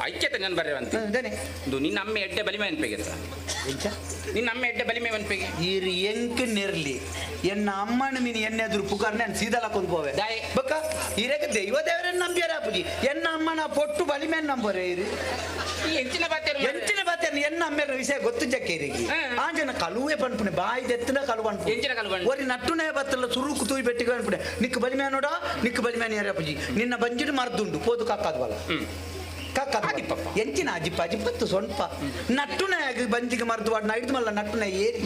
ಐಕ್ಯತೆ ನಾನು ಬರ್ರೇವಂತ ಒಂದು ನಿನ್ನ ಅಮ್ಮೆ ಎಡ್ಡೆ ಬಲಿಮೆ ಅನ್ಪೇಗೆ ನಿನ್ನ ಅಮ್ಮೆ ಎಡ್ಡೆ ಬಲಿಮೆ ಅನ್ಪೇಗೆ ಈರು ಎಂಕ್ ನೆರ್ಲಿ ಎನ್ನ ಅಮ್ಮನ ಮೀನು ಎಣ್ಣೆ ಎದುರು ಪುಕಾರ್ ನಾನು ಸೀದಾ ಕೊಂದು ಪೋವೆ ಬಕ್ಕ ಇರಕ್ಕೆ ದೈವ ದೇವರನ್ನ ನಂಬಿಯಾರ ಅಪ್ಪುಜಿ ಎನ್ನ ಅಮ್ಮನ ಪೊಟ್ಟು ಬಲಿಮೆ ನಂಬೋರೆ ಇರು ಎಂಚಿನ ಬಾತೆ ಎಂಚಿನ ಬಾತೆ ಎನ್ನ ಅಮ್ಮೇರ ವಿಷಯ ಗೊತ್ತು ಜಕ್ಕೆ ಇರಿಗೆ ಆ ಜನ ಕಲುವೆ ಪನ್ಪುಣೆ ಬಾಯಿ ದೆತ್ತಿನ ಕಲು ಪನ್ಪು ಎಂಚಿನ ಕಲು ಪನ್ಪು ಒರಿ ನಟ್ಟುನೇ ಬತ್ತಲ್ಲ ಸುರುಕು ತೂಯಿ ಬೆಟ್ಟಿಗೆ ಅನ್ಪುಣೆ ನಿಕ್ಕು ಬಲಿಮೆ ನೋಡ ನಿಕ್ಕು ಬಲಿಮೆ ಯಾರ ಅಪ್ಪುಜಿ ನಿನ್ನ ಬಂಜಿಡು ಮರ್ದುಂಡು ಪೋದು ಕಾಕಾದ್ವಲ್ಲ ಕಾಕಾದ ಎಂಚಿನ ಅಜಿಪ್ಪ ಅಜಿಪ್ಪತ್ತು ಸೊಂಪ ನಟ್ಟುನಾಗ ಬಂಜಿಗೆ ಮರ್ದು ವಾಡ್ ನೈದು ಮಲ್ಲ ನಟ್ಟುನ ಏರಿ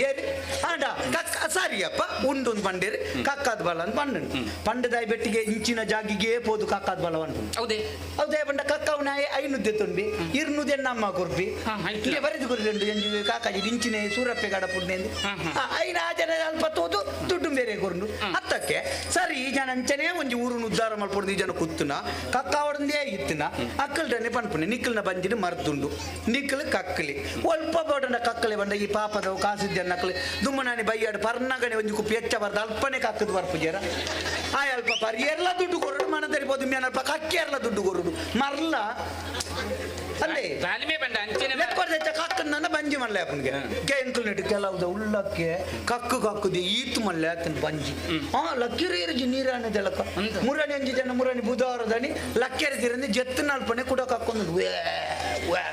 ಏರಿ ಆಂಡ ಕಕ್ಕ ಸರಿಯಪ್ಪ ಉಂಡು ಪಂಡೇರಿ ಕಕ್ಕಾದ ಬಲ ಅಂತ ಪಂಡು ಪಂಡದಾಯಿ ಬೆಟ್ಟಿಗೆ ಇಂಚಿನ ಜಾಗಿಗೆ ಪೋದು ಕಕ್ಕಾದ ಬಲ ಅನ್ಪುಂಡು ಹೌದೇ ಹೌದೇ ಪಂಡ ಕಕ್ಕವನ ಐನುದ್ದೆ ತುಂಬಿ ಇರ್ನುದೆ ನಮ್ಮ ಕುರ್ಪಿ ಇಲ್ಲಿ ಬರೆದು ಕುರಿದುಂಡು ಎಂಜು ಕಾಕಾಜಿ ಇಂಚಿನ ಸೂರಪ್ಪೆ ಗಡಪುಂಡು ಐನ ಆ ಜನ ಅಲ್ಪ ತೋದು ದುಡ್ಡು ಬೇರೆ ಕೊರಂಡು ಅತ್ತಕ್ಕೆ ಸರಿ ಈ ಜನ ಅಂಚನೆ ಒಂಜಿ ಊರುನು ಉದ್ಧಾರ ಮಲ್ಪೊಂದು ಈ ಜನ ಕುತ್ತುನ ಕಕ್ಕಾವಡಂದೇ ಇತ್ತಿನ ಅಕ್ಕಲ್ಡನೆ ಪನ್ಪುನೆ ನಿಕ್ಕಲ್ನ ಬಂಜಿನ ಮರ್ದುಂಡು ನಿಕ್ಕಲು ಕಕ್ಕಲಿ ಒಲ್ಪ ಬೋಡನ ಕಕ್ಕಲೆ ಬಂಡ ಈ ಪಾಪದವು ಕಾಸಿದ್ದ ನಕ್ಕಲಿ ದುಮ್ಮನಾನಿ ಬೈಯಾಡು ಪರ್ನಗನೆ ಒಂಜಿ ಕುಪ್ಪಿ ಹೆಚ್ಚ ಬರ್ದು ಅಲ್ಪನೆ ಕಕ್ಕದು ಬರ್ಪುಜೇರ ಆ ಅಲ್ಪ ಪರಿ ಎಲ್ಲ ದುಡ್ಡು ಕೊರಡು ಮನ ತರಿಬೋದು ಮೇನಲ್ಪ ಕಕ್ಕಿ ಎಲ್ಲ ದುಡ್ಡು ಕೊರಡು ಮರ್ಲ ಅಂದೆ ಬಾಲಿಮೆ ಬಂಡ ಅಂಚನೆ ಲೆಕ್ಕೊರ್ದೆಚ್ಚ ಕಕ್ಕ ನನ್ನ ಬಂಜಿ ಮಲ್ಲೆ ಅಪ್ಪನಿಗೆ ಕೆಂಕಲ್ ನೆಟ್ಟು ಕೆಲವುದ ಉಳ್ಳಕ್ಕೆ ಕಕ್ಕು ಕಕ್ಕುದಿ ಈತು ಮಲ್ಲೆ ಆತನ ಬಂಜಿ. ಆ ಲಕ್ಕಿರಿ ಇರುಜಿ ನೀರಾಣಿ ದೆಲಕ ಮುರಣಿ ಅಂಜಿ ಜನ ಮುರಣಿ ಬುಧವಾರದನಿ ಲಕ್ಕೆರೆ ತಿರಂದು ಜತ್ತು ನಾಲ್ಪನೆ ಕೂಡ ಕಕ್ಕೊಂದು ವೇ ವೇ.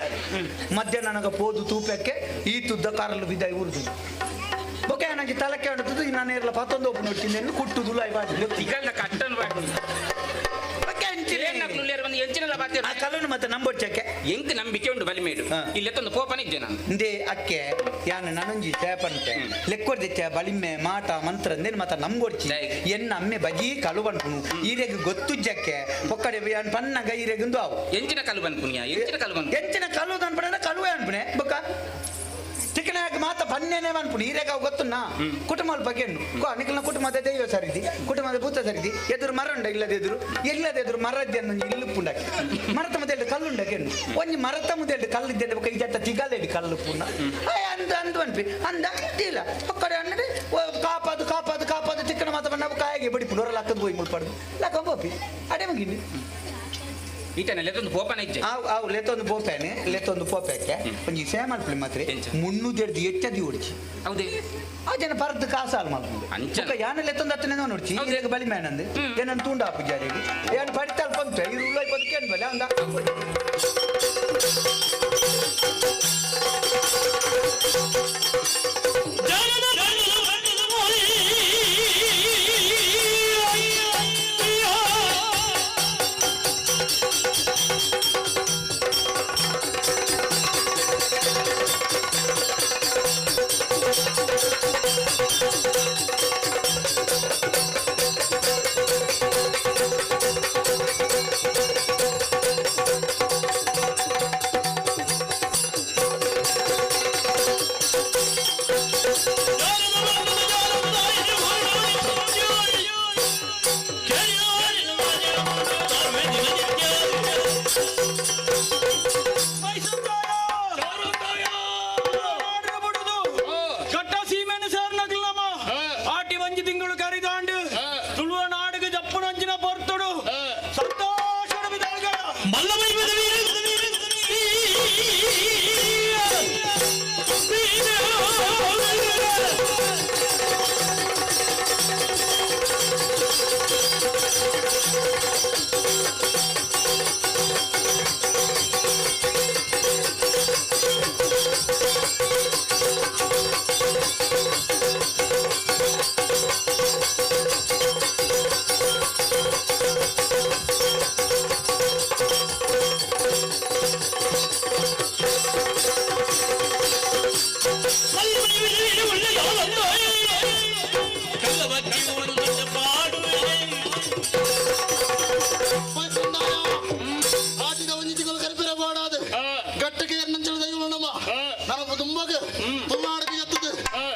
ಮಧ್ಯಾಹ್ನ ನನಗ ಪೋದು ತೂಪಕ್ಕೆ ಈ ತುದ್ದ ಕಾರಲು ಬಿದ್ದ ಉರ್ದು ಬೊಕೆ ನನಗೆ ತಲಕ್ಕೆ ಆಡುತ್ತದೆ. ನಾನು ಇರಲ್ಲ ಪತ್ತೊಂದು ಒಪ್ಪು ನೋಡ್ತೀನಿ ಕುಟ್ಟು ದುಲಾಯಿ ಬಾಡಿ ತಿಗಲ್ದ ಕಟ್ಟನ್ ಬಾಡಿ. ಆ ಕಲ್ಲನ್ನು ಮತ್ತೆ ನಂಬೊಚ್ಚಕ್ಕೆ ಎಂಕ್ ನಂಬಿಕೆ ಉಂಡು ಬಲಿಮೇಡು ಇಲ್ಲಿ ಪೋಪನ ಇದ್ದೆ ನಾನು. ಇಂದೇ ಅಕ್ಕೆ ಯಾನ ನನಂಜಿ ತೇಪಂತೆ ಲೆಕ್ಕೊರ್ದೆಚ್ಚ ಬಲಿಮೆ ಮಾಟ ಮಂತ್ರ ಅಂದೇನು ಮಾತ ನಮ್ಗೊಡ್ಚಿ ಎನ್ನ ಅಮ್ಮೆ ಬಜಿ ಕಲು ಬನ್ಪುನು ಈರೆಗ್ ಗೊತ್ತುಜ್ಜಕ್ಕೆ ಪೊಕ್ಕಡೆ ಯಾನ್ ಪನ್ನಗ ಈರೆಗುಂದು ಅವು ಎಂಚಿನ ಕಲು ಬನ್ಪುನಿಯ ಎಂಚಿನ ಕಲು ಬನ್ಪು ಎಂಚಿನ ಕಲು ಅನ್ಪಣ ಕಲುವೆ ಅನ್ಪುನೆ ಬೊಕ್ಕ ಚಿಕ್ಕನಾಗ ಮಾತ ಪನ್ನೇನೆ ಅನ್ಪುನಿ ಈರೆಗ ಅವು ಗೊತ್ತುನ್ನ ಕುಟುಂಬ ಬಗ್ಗೆ ನಿಖಲ್ನ ಕುಟುಂಬದ ದೈವ ಸರಿದಿ ಕುಟುಂಬದ ಭೂತ ಸರಿದಿ ಎದುರು ಮರ ಉಂಡ ಇಲ್ಲದ ಎದುರು ಇಲ್ಲದ ಎದುರು ಮರದ್ದೆ ಒಂಜಿ ಇಲ್ಲುಪ್ಪುಂಡಕ್ಕೆ ಮರತ ಮುದೆಲ್ಡು ಕಲ್ಲುಂಡಕ್ಕೆ ಒಂಜಿ ಮರತ ಮುದೆಲ್ಡು ಕಲ್ಲು ಇದ್ದೆ ಬೊಕ್ಕ ಇಜಟ್ಟ ತಿಗಲೆಡು ಕಲ್ಲು ಪುಣ್ಣ ಅಂದ ಅಂದ ಅನ್ಪಿ ಅಂದ ಇಲ್ಲ ಪಕ್ಕಡೆ ಅನ್ನಡೆ ಕಾಪಾದು ಕಾಪಾದು ಕಾಪಾದು ಚಿಕ್ಕನ ಮಾತ ಬಣ್ಣ ಕಾಯಿಗೆ ಬಡಿ ಪುನರ ಲಕ್ಕದ ಹೋಗಿ ಮುಳ್ಪಾಡು ಲಕ್ಕ ಬೋಪಿ ಅಡೆ ಮುಗಿನಿ ಈತನ ಲೆತ್ತೊಂದು ಪೋಪನ ಇಜ್ಜೆ. ಆವು ಆವು ಲೆತ್ತೊಂದು ಪೋಪೇನೆ ಲೆತ್ತೊಂದು ಪೋಪೆಕ್ಕೆ ಒಂಜಿ ಸೇಮ್ ಮಲ್ಪಲಿ ಮಾತ್ರ ಮುನ್ನೂದೆಡ್ದು ಹೆಚ್ಚದಿ ಓಡಿಚಿ. ಹೌದೇ ಆ ಜನ ಪರ್ದು ಕಾಸಾಲು ಮಲ್ಪುಂಡು ಬೊಕ್ಕ ಯಾನ ಲೆತ್ತೊಂದು ಹತ್ತನೇ ನೋಡ್ಚಿ ಈರೆಗ್ ಬಲಿ ಮೇನಂದು ಏನನ್ ತುಂಡ ಆಪು ಜಾರಿಗೆ ಏನು ಪಡಿತಾಲ್ ಪಂಪೆ ಇರು ಉಳ್ಳಾಯ್ ಬದುಕೇನು ಬಲೆ ಅಂದ.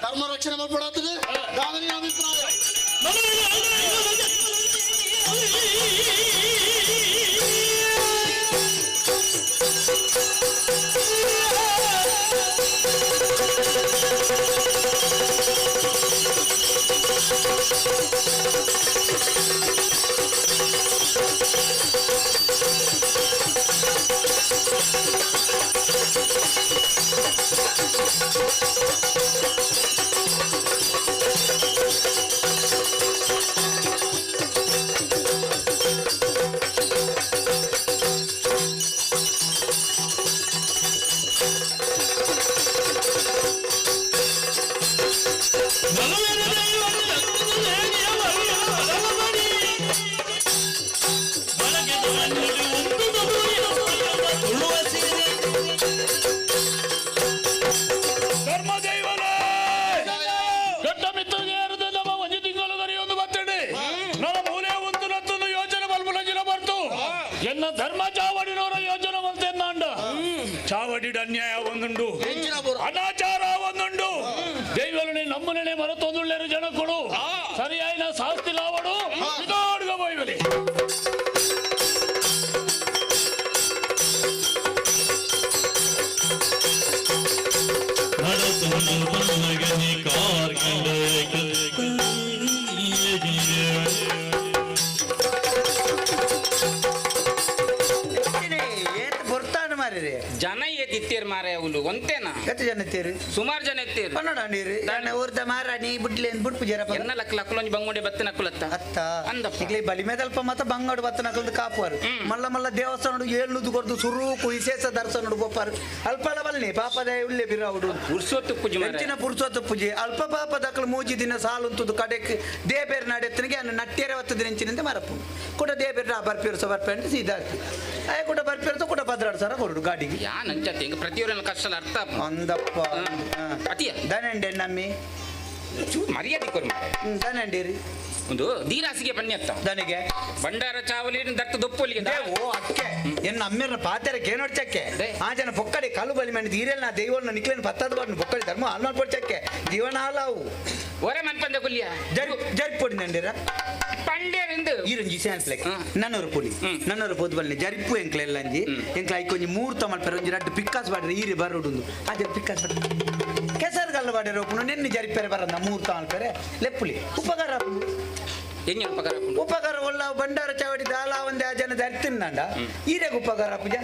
ಧರ್ಮ ರಕ್ಷಣೆ ಮಲ್ಪಡಾತದೆ ದಾದನಿಯ ಅಭಿಪ್ರಾಯ. ಎನ್ನ ಧರ್ಮ ಚಾವಡಿನವರ ಯೋಜನೆ ಮಲ್ತೆನ್ನಾಂಡ ಚಾವಡಿ ಅನ್ಯಾಯ ಒಂದುಂಡು, ಅನಾಚಾರ ಒಂದುಂಡು. ದೈವలని ನಮ್ಮನೆ ಮರತೊಂದುಳ್ಳೇರು ಜನಕ್ಕಳು ಸರಿಯಾಯಿನ ಶಾಸ್ತಿ ಲಾವಡು ಇದೋಡುಗ ಬೋಯ್ಬಲಿ. ಮಾರಿರೆ ಜನ ಏತಿತ್ತೇರ್ ಮಾರೆ ಅವಳು ಒಂತೇನಾ ಎತ್ತು ಜನ ಇತ್ತೀರಿ ಸುಮಾರು ಜನ ಇತ್ತೀರು ಪನ್ನಡ ನೀರು ಯಾನೆ ಊರ್ದ ಮಾರಾಣಿ ಬುಡ್ಲೆ ಬುಡ್ಪು ಜರಪ್ಪ ಎನ್ನ ಲಕ್ಕ ಲಕ್ಕಲೊಂಜಿ ಬಂಗುಂಡೆ ಬತ್ತಿನ ಕುಲತ್ತ ಅತ್ತ ಇಗ್ಲಿ ಬಲಿ ಮೇದಲ್ಪ ಮತ್ತ ಬಂಗಾಡು ಬತ್ತನ ಕಲ್ದು ಕಾಪುವಾರು ಮಲ್ಲ ಮಲ್ಲ ದೇವಸ್ಥಾನ ಏಳ್ನೂದು ಕೊರ್ದು ಸುರೂಕು ವಿಶೇಷ ದರ್ಶನ ಬೋಪಾರು ಅಲ್ಪಲ ಬಲ್ನಿ ಪಾಪದ ಉಲ್ಲೆ ಬಿರಾವುಡು ಪುರುಷೋತ್ತು ಪೂಜೆ ಮಾರ್ರೆ. ಹೆಚ್ಚಿನ ಪುರುಷೋತ್ತು ಪೂಜೆ ಅಲ್ಪ ಪಾಪ ದಕ್ಕಲು ಮೂಜಿ ದಿನ ಸಾಲುಂತುದು ಕಡೆಕ್ ದೇಬೇರ್ ನಡೆತ್ತನಿಗೆ ಅನ್ನ ನಟ್ಟೇರೆ ಒತ್ತದ ನೆಂಚಿನಿಂದ ಮರಪು ಕೂಡ ದೇಬೇರ್ ಬರ್ಪಿರ್ಸ ಬರ್ಪೆ ಅಂತ ಸೀದಾ ಆಯ ಕೂಡ ಬರ್ಪಿರ್ಸ ಕೂಡ 16 ಸಾವಿರ ಕೊರಡು ಗಾಡಿಗೆ ಯಾನ್ ಅಂಚತ್ತೆ ಹಿಂಗ ಪ್ರತಿಯೊಬ್ಬರ ಕಷ್ಟ ಅರ್ಥ ಅಂದಪ್ಪ ಅತಿಯ ದನಂಡೆ ನಮ್ಮಿ ಮರ್ಯಾದೆ ಕೊರು ಮಾರ್ರೆ. ದನಂಡಿರಿ ಒಂದು ದೀರಾಸಿಗೆ ಬನ್ನಿ ಅತ್ತ ದನಿಗೆ ಭಂಡಾರ ಚಾವಲಿ ದತ್ತ ದೊಪ್ಪೊಲಿಗೆ ಓ ಅಕ್ಕೆ ಎನ್ನ ಅಮ್ಮಿರ್ನ ಪಾತೆರ ಕೇನೊಡ್ಚಕ್ಕೆ ಆ ಜನ ಪೊಕ್ಕಡಿ ಕಾಲು ಬಲಿ ಮಣ್ಣು ಈರೆಲ್ಲ ದೈವನ ನಿಕ್ಲೇನು ಪತ್ತದ ಬಾರ್ನು ಪೊಕ್ಕಡಿ ಧರ್ಮ ಹಾಲ್ ಮಾಡ್ಪೊಡ್ಚಕ್ಕೆ ಜೀವನ ಹಾಲಾವು ಒರೆ ಮನ್ಪಂದ ಕುಲ್ಯ ಜರಿ ಜರಿ ಪೊಡಿನಂಡಿರ ಪಂಡ್ಯರೆಂದು ಈರಂಜಿ ಸ್ಯಾಂಪ್ಲೆಕ್ ನನ್ನೂರು ಪುಲಿ ನನ್ನೂರು ಪೊದು ಬಲ್ನೆ ಜರಿಪು ಎಂಕ್ಲ ಎಲ್ಲಂಜಿ ಎಂಕ್ಲ ಐಕೊಂಜಿ ಮೂರು ತಮಲ್ ಒಂಜಿ ರಡ್ಡು ಪಿಕ್ಕಾಸ್ ಬಾಡ್ರೆ ಈರೆ ಬರೋಡುಂದು ಆ ಜರಿ ಪಿಕ್ಕಾಸ್ ಬಾಡ್ರೆ ಕೆಸರು ಗಲ್ಲ ಬಾಡ್ರೆ ಒಪ್ಪುನು ನೆನ್ನೆ ಜರಿಪೆರೆ ಬರಂದ ಮೂರು ತಮಲ್ಪೆರೆ ಲೆಪ್ಪುಲಿ ಉಪಕಾರ ಆಪುಂಡು. ಎಂಜ ಉಪಕಾರ ಉಪಕಾರ ಒಲ್ಲ ಭಂಡಾರ ಚಾವಡಿ ದಾಲ ಒಂದೇ ಆ ಜನ ಜರಿತಿಂದ ಈರೆಗ್ ಉಪಕಾರ ಪೂಜ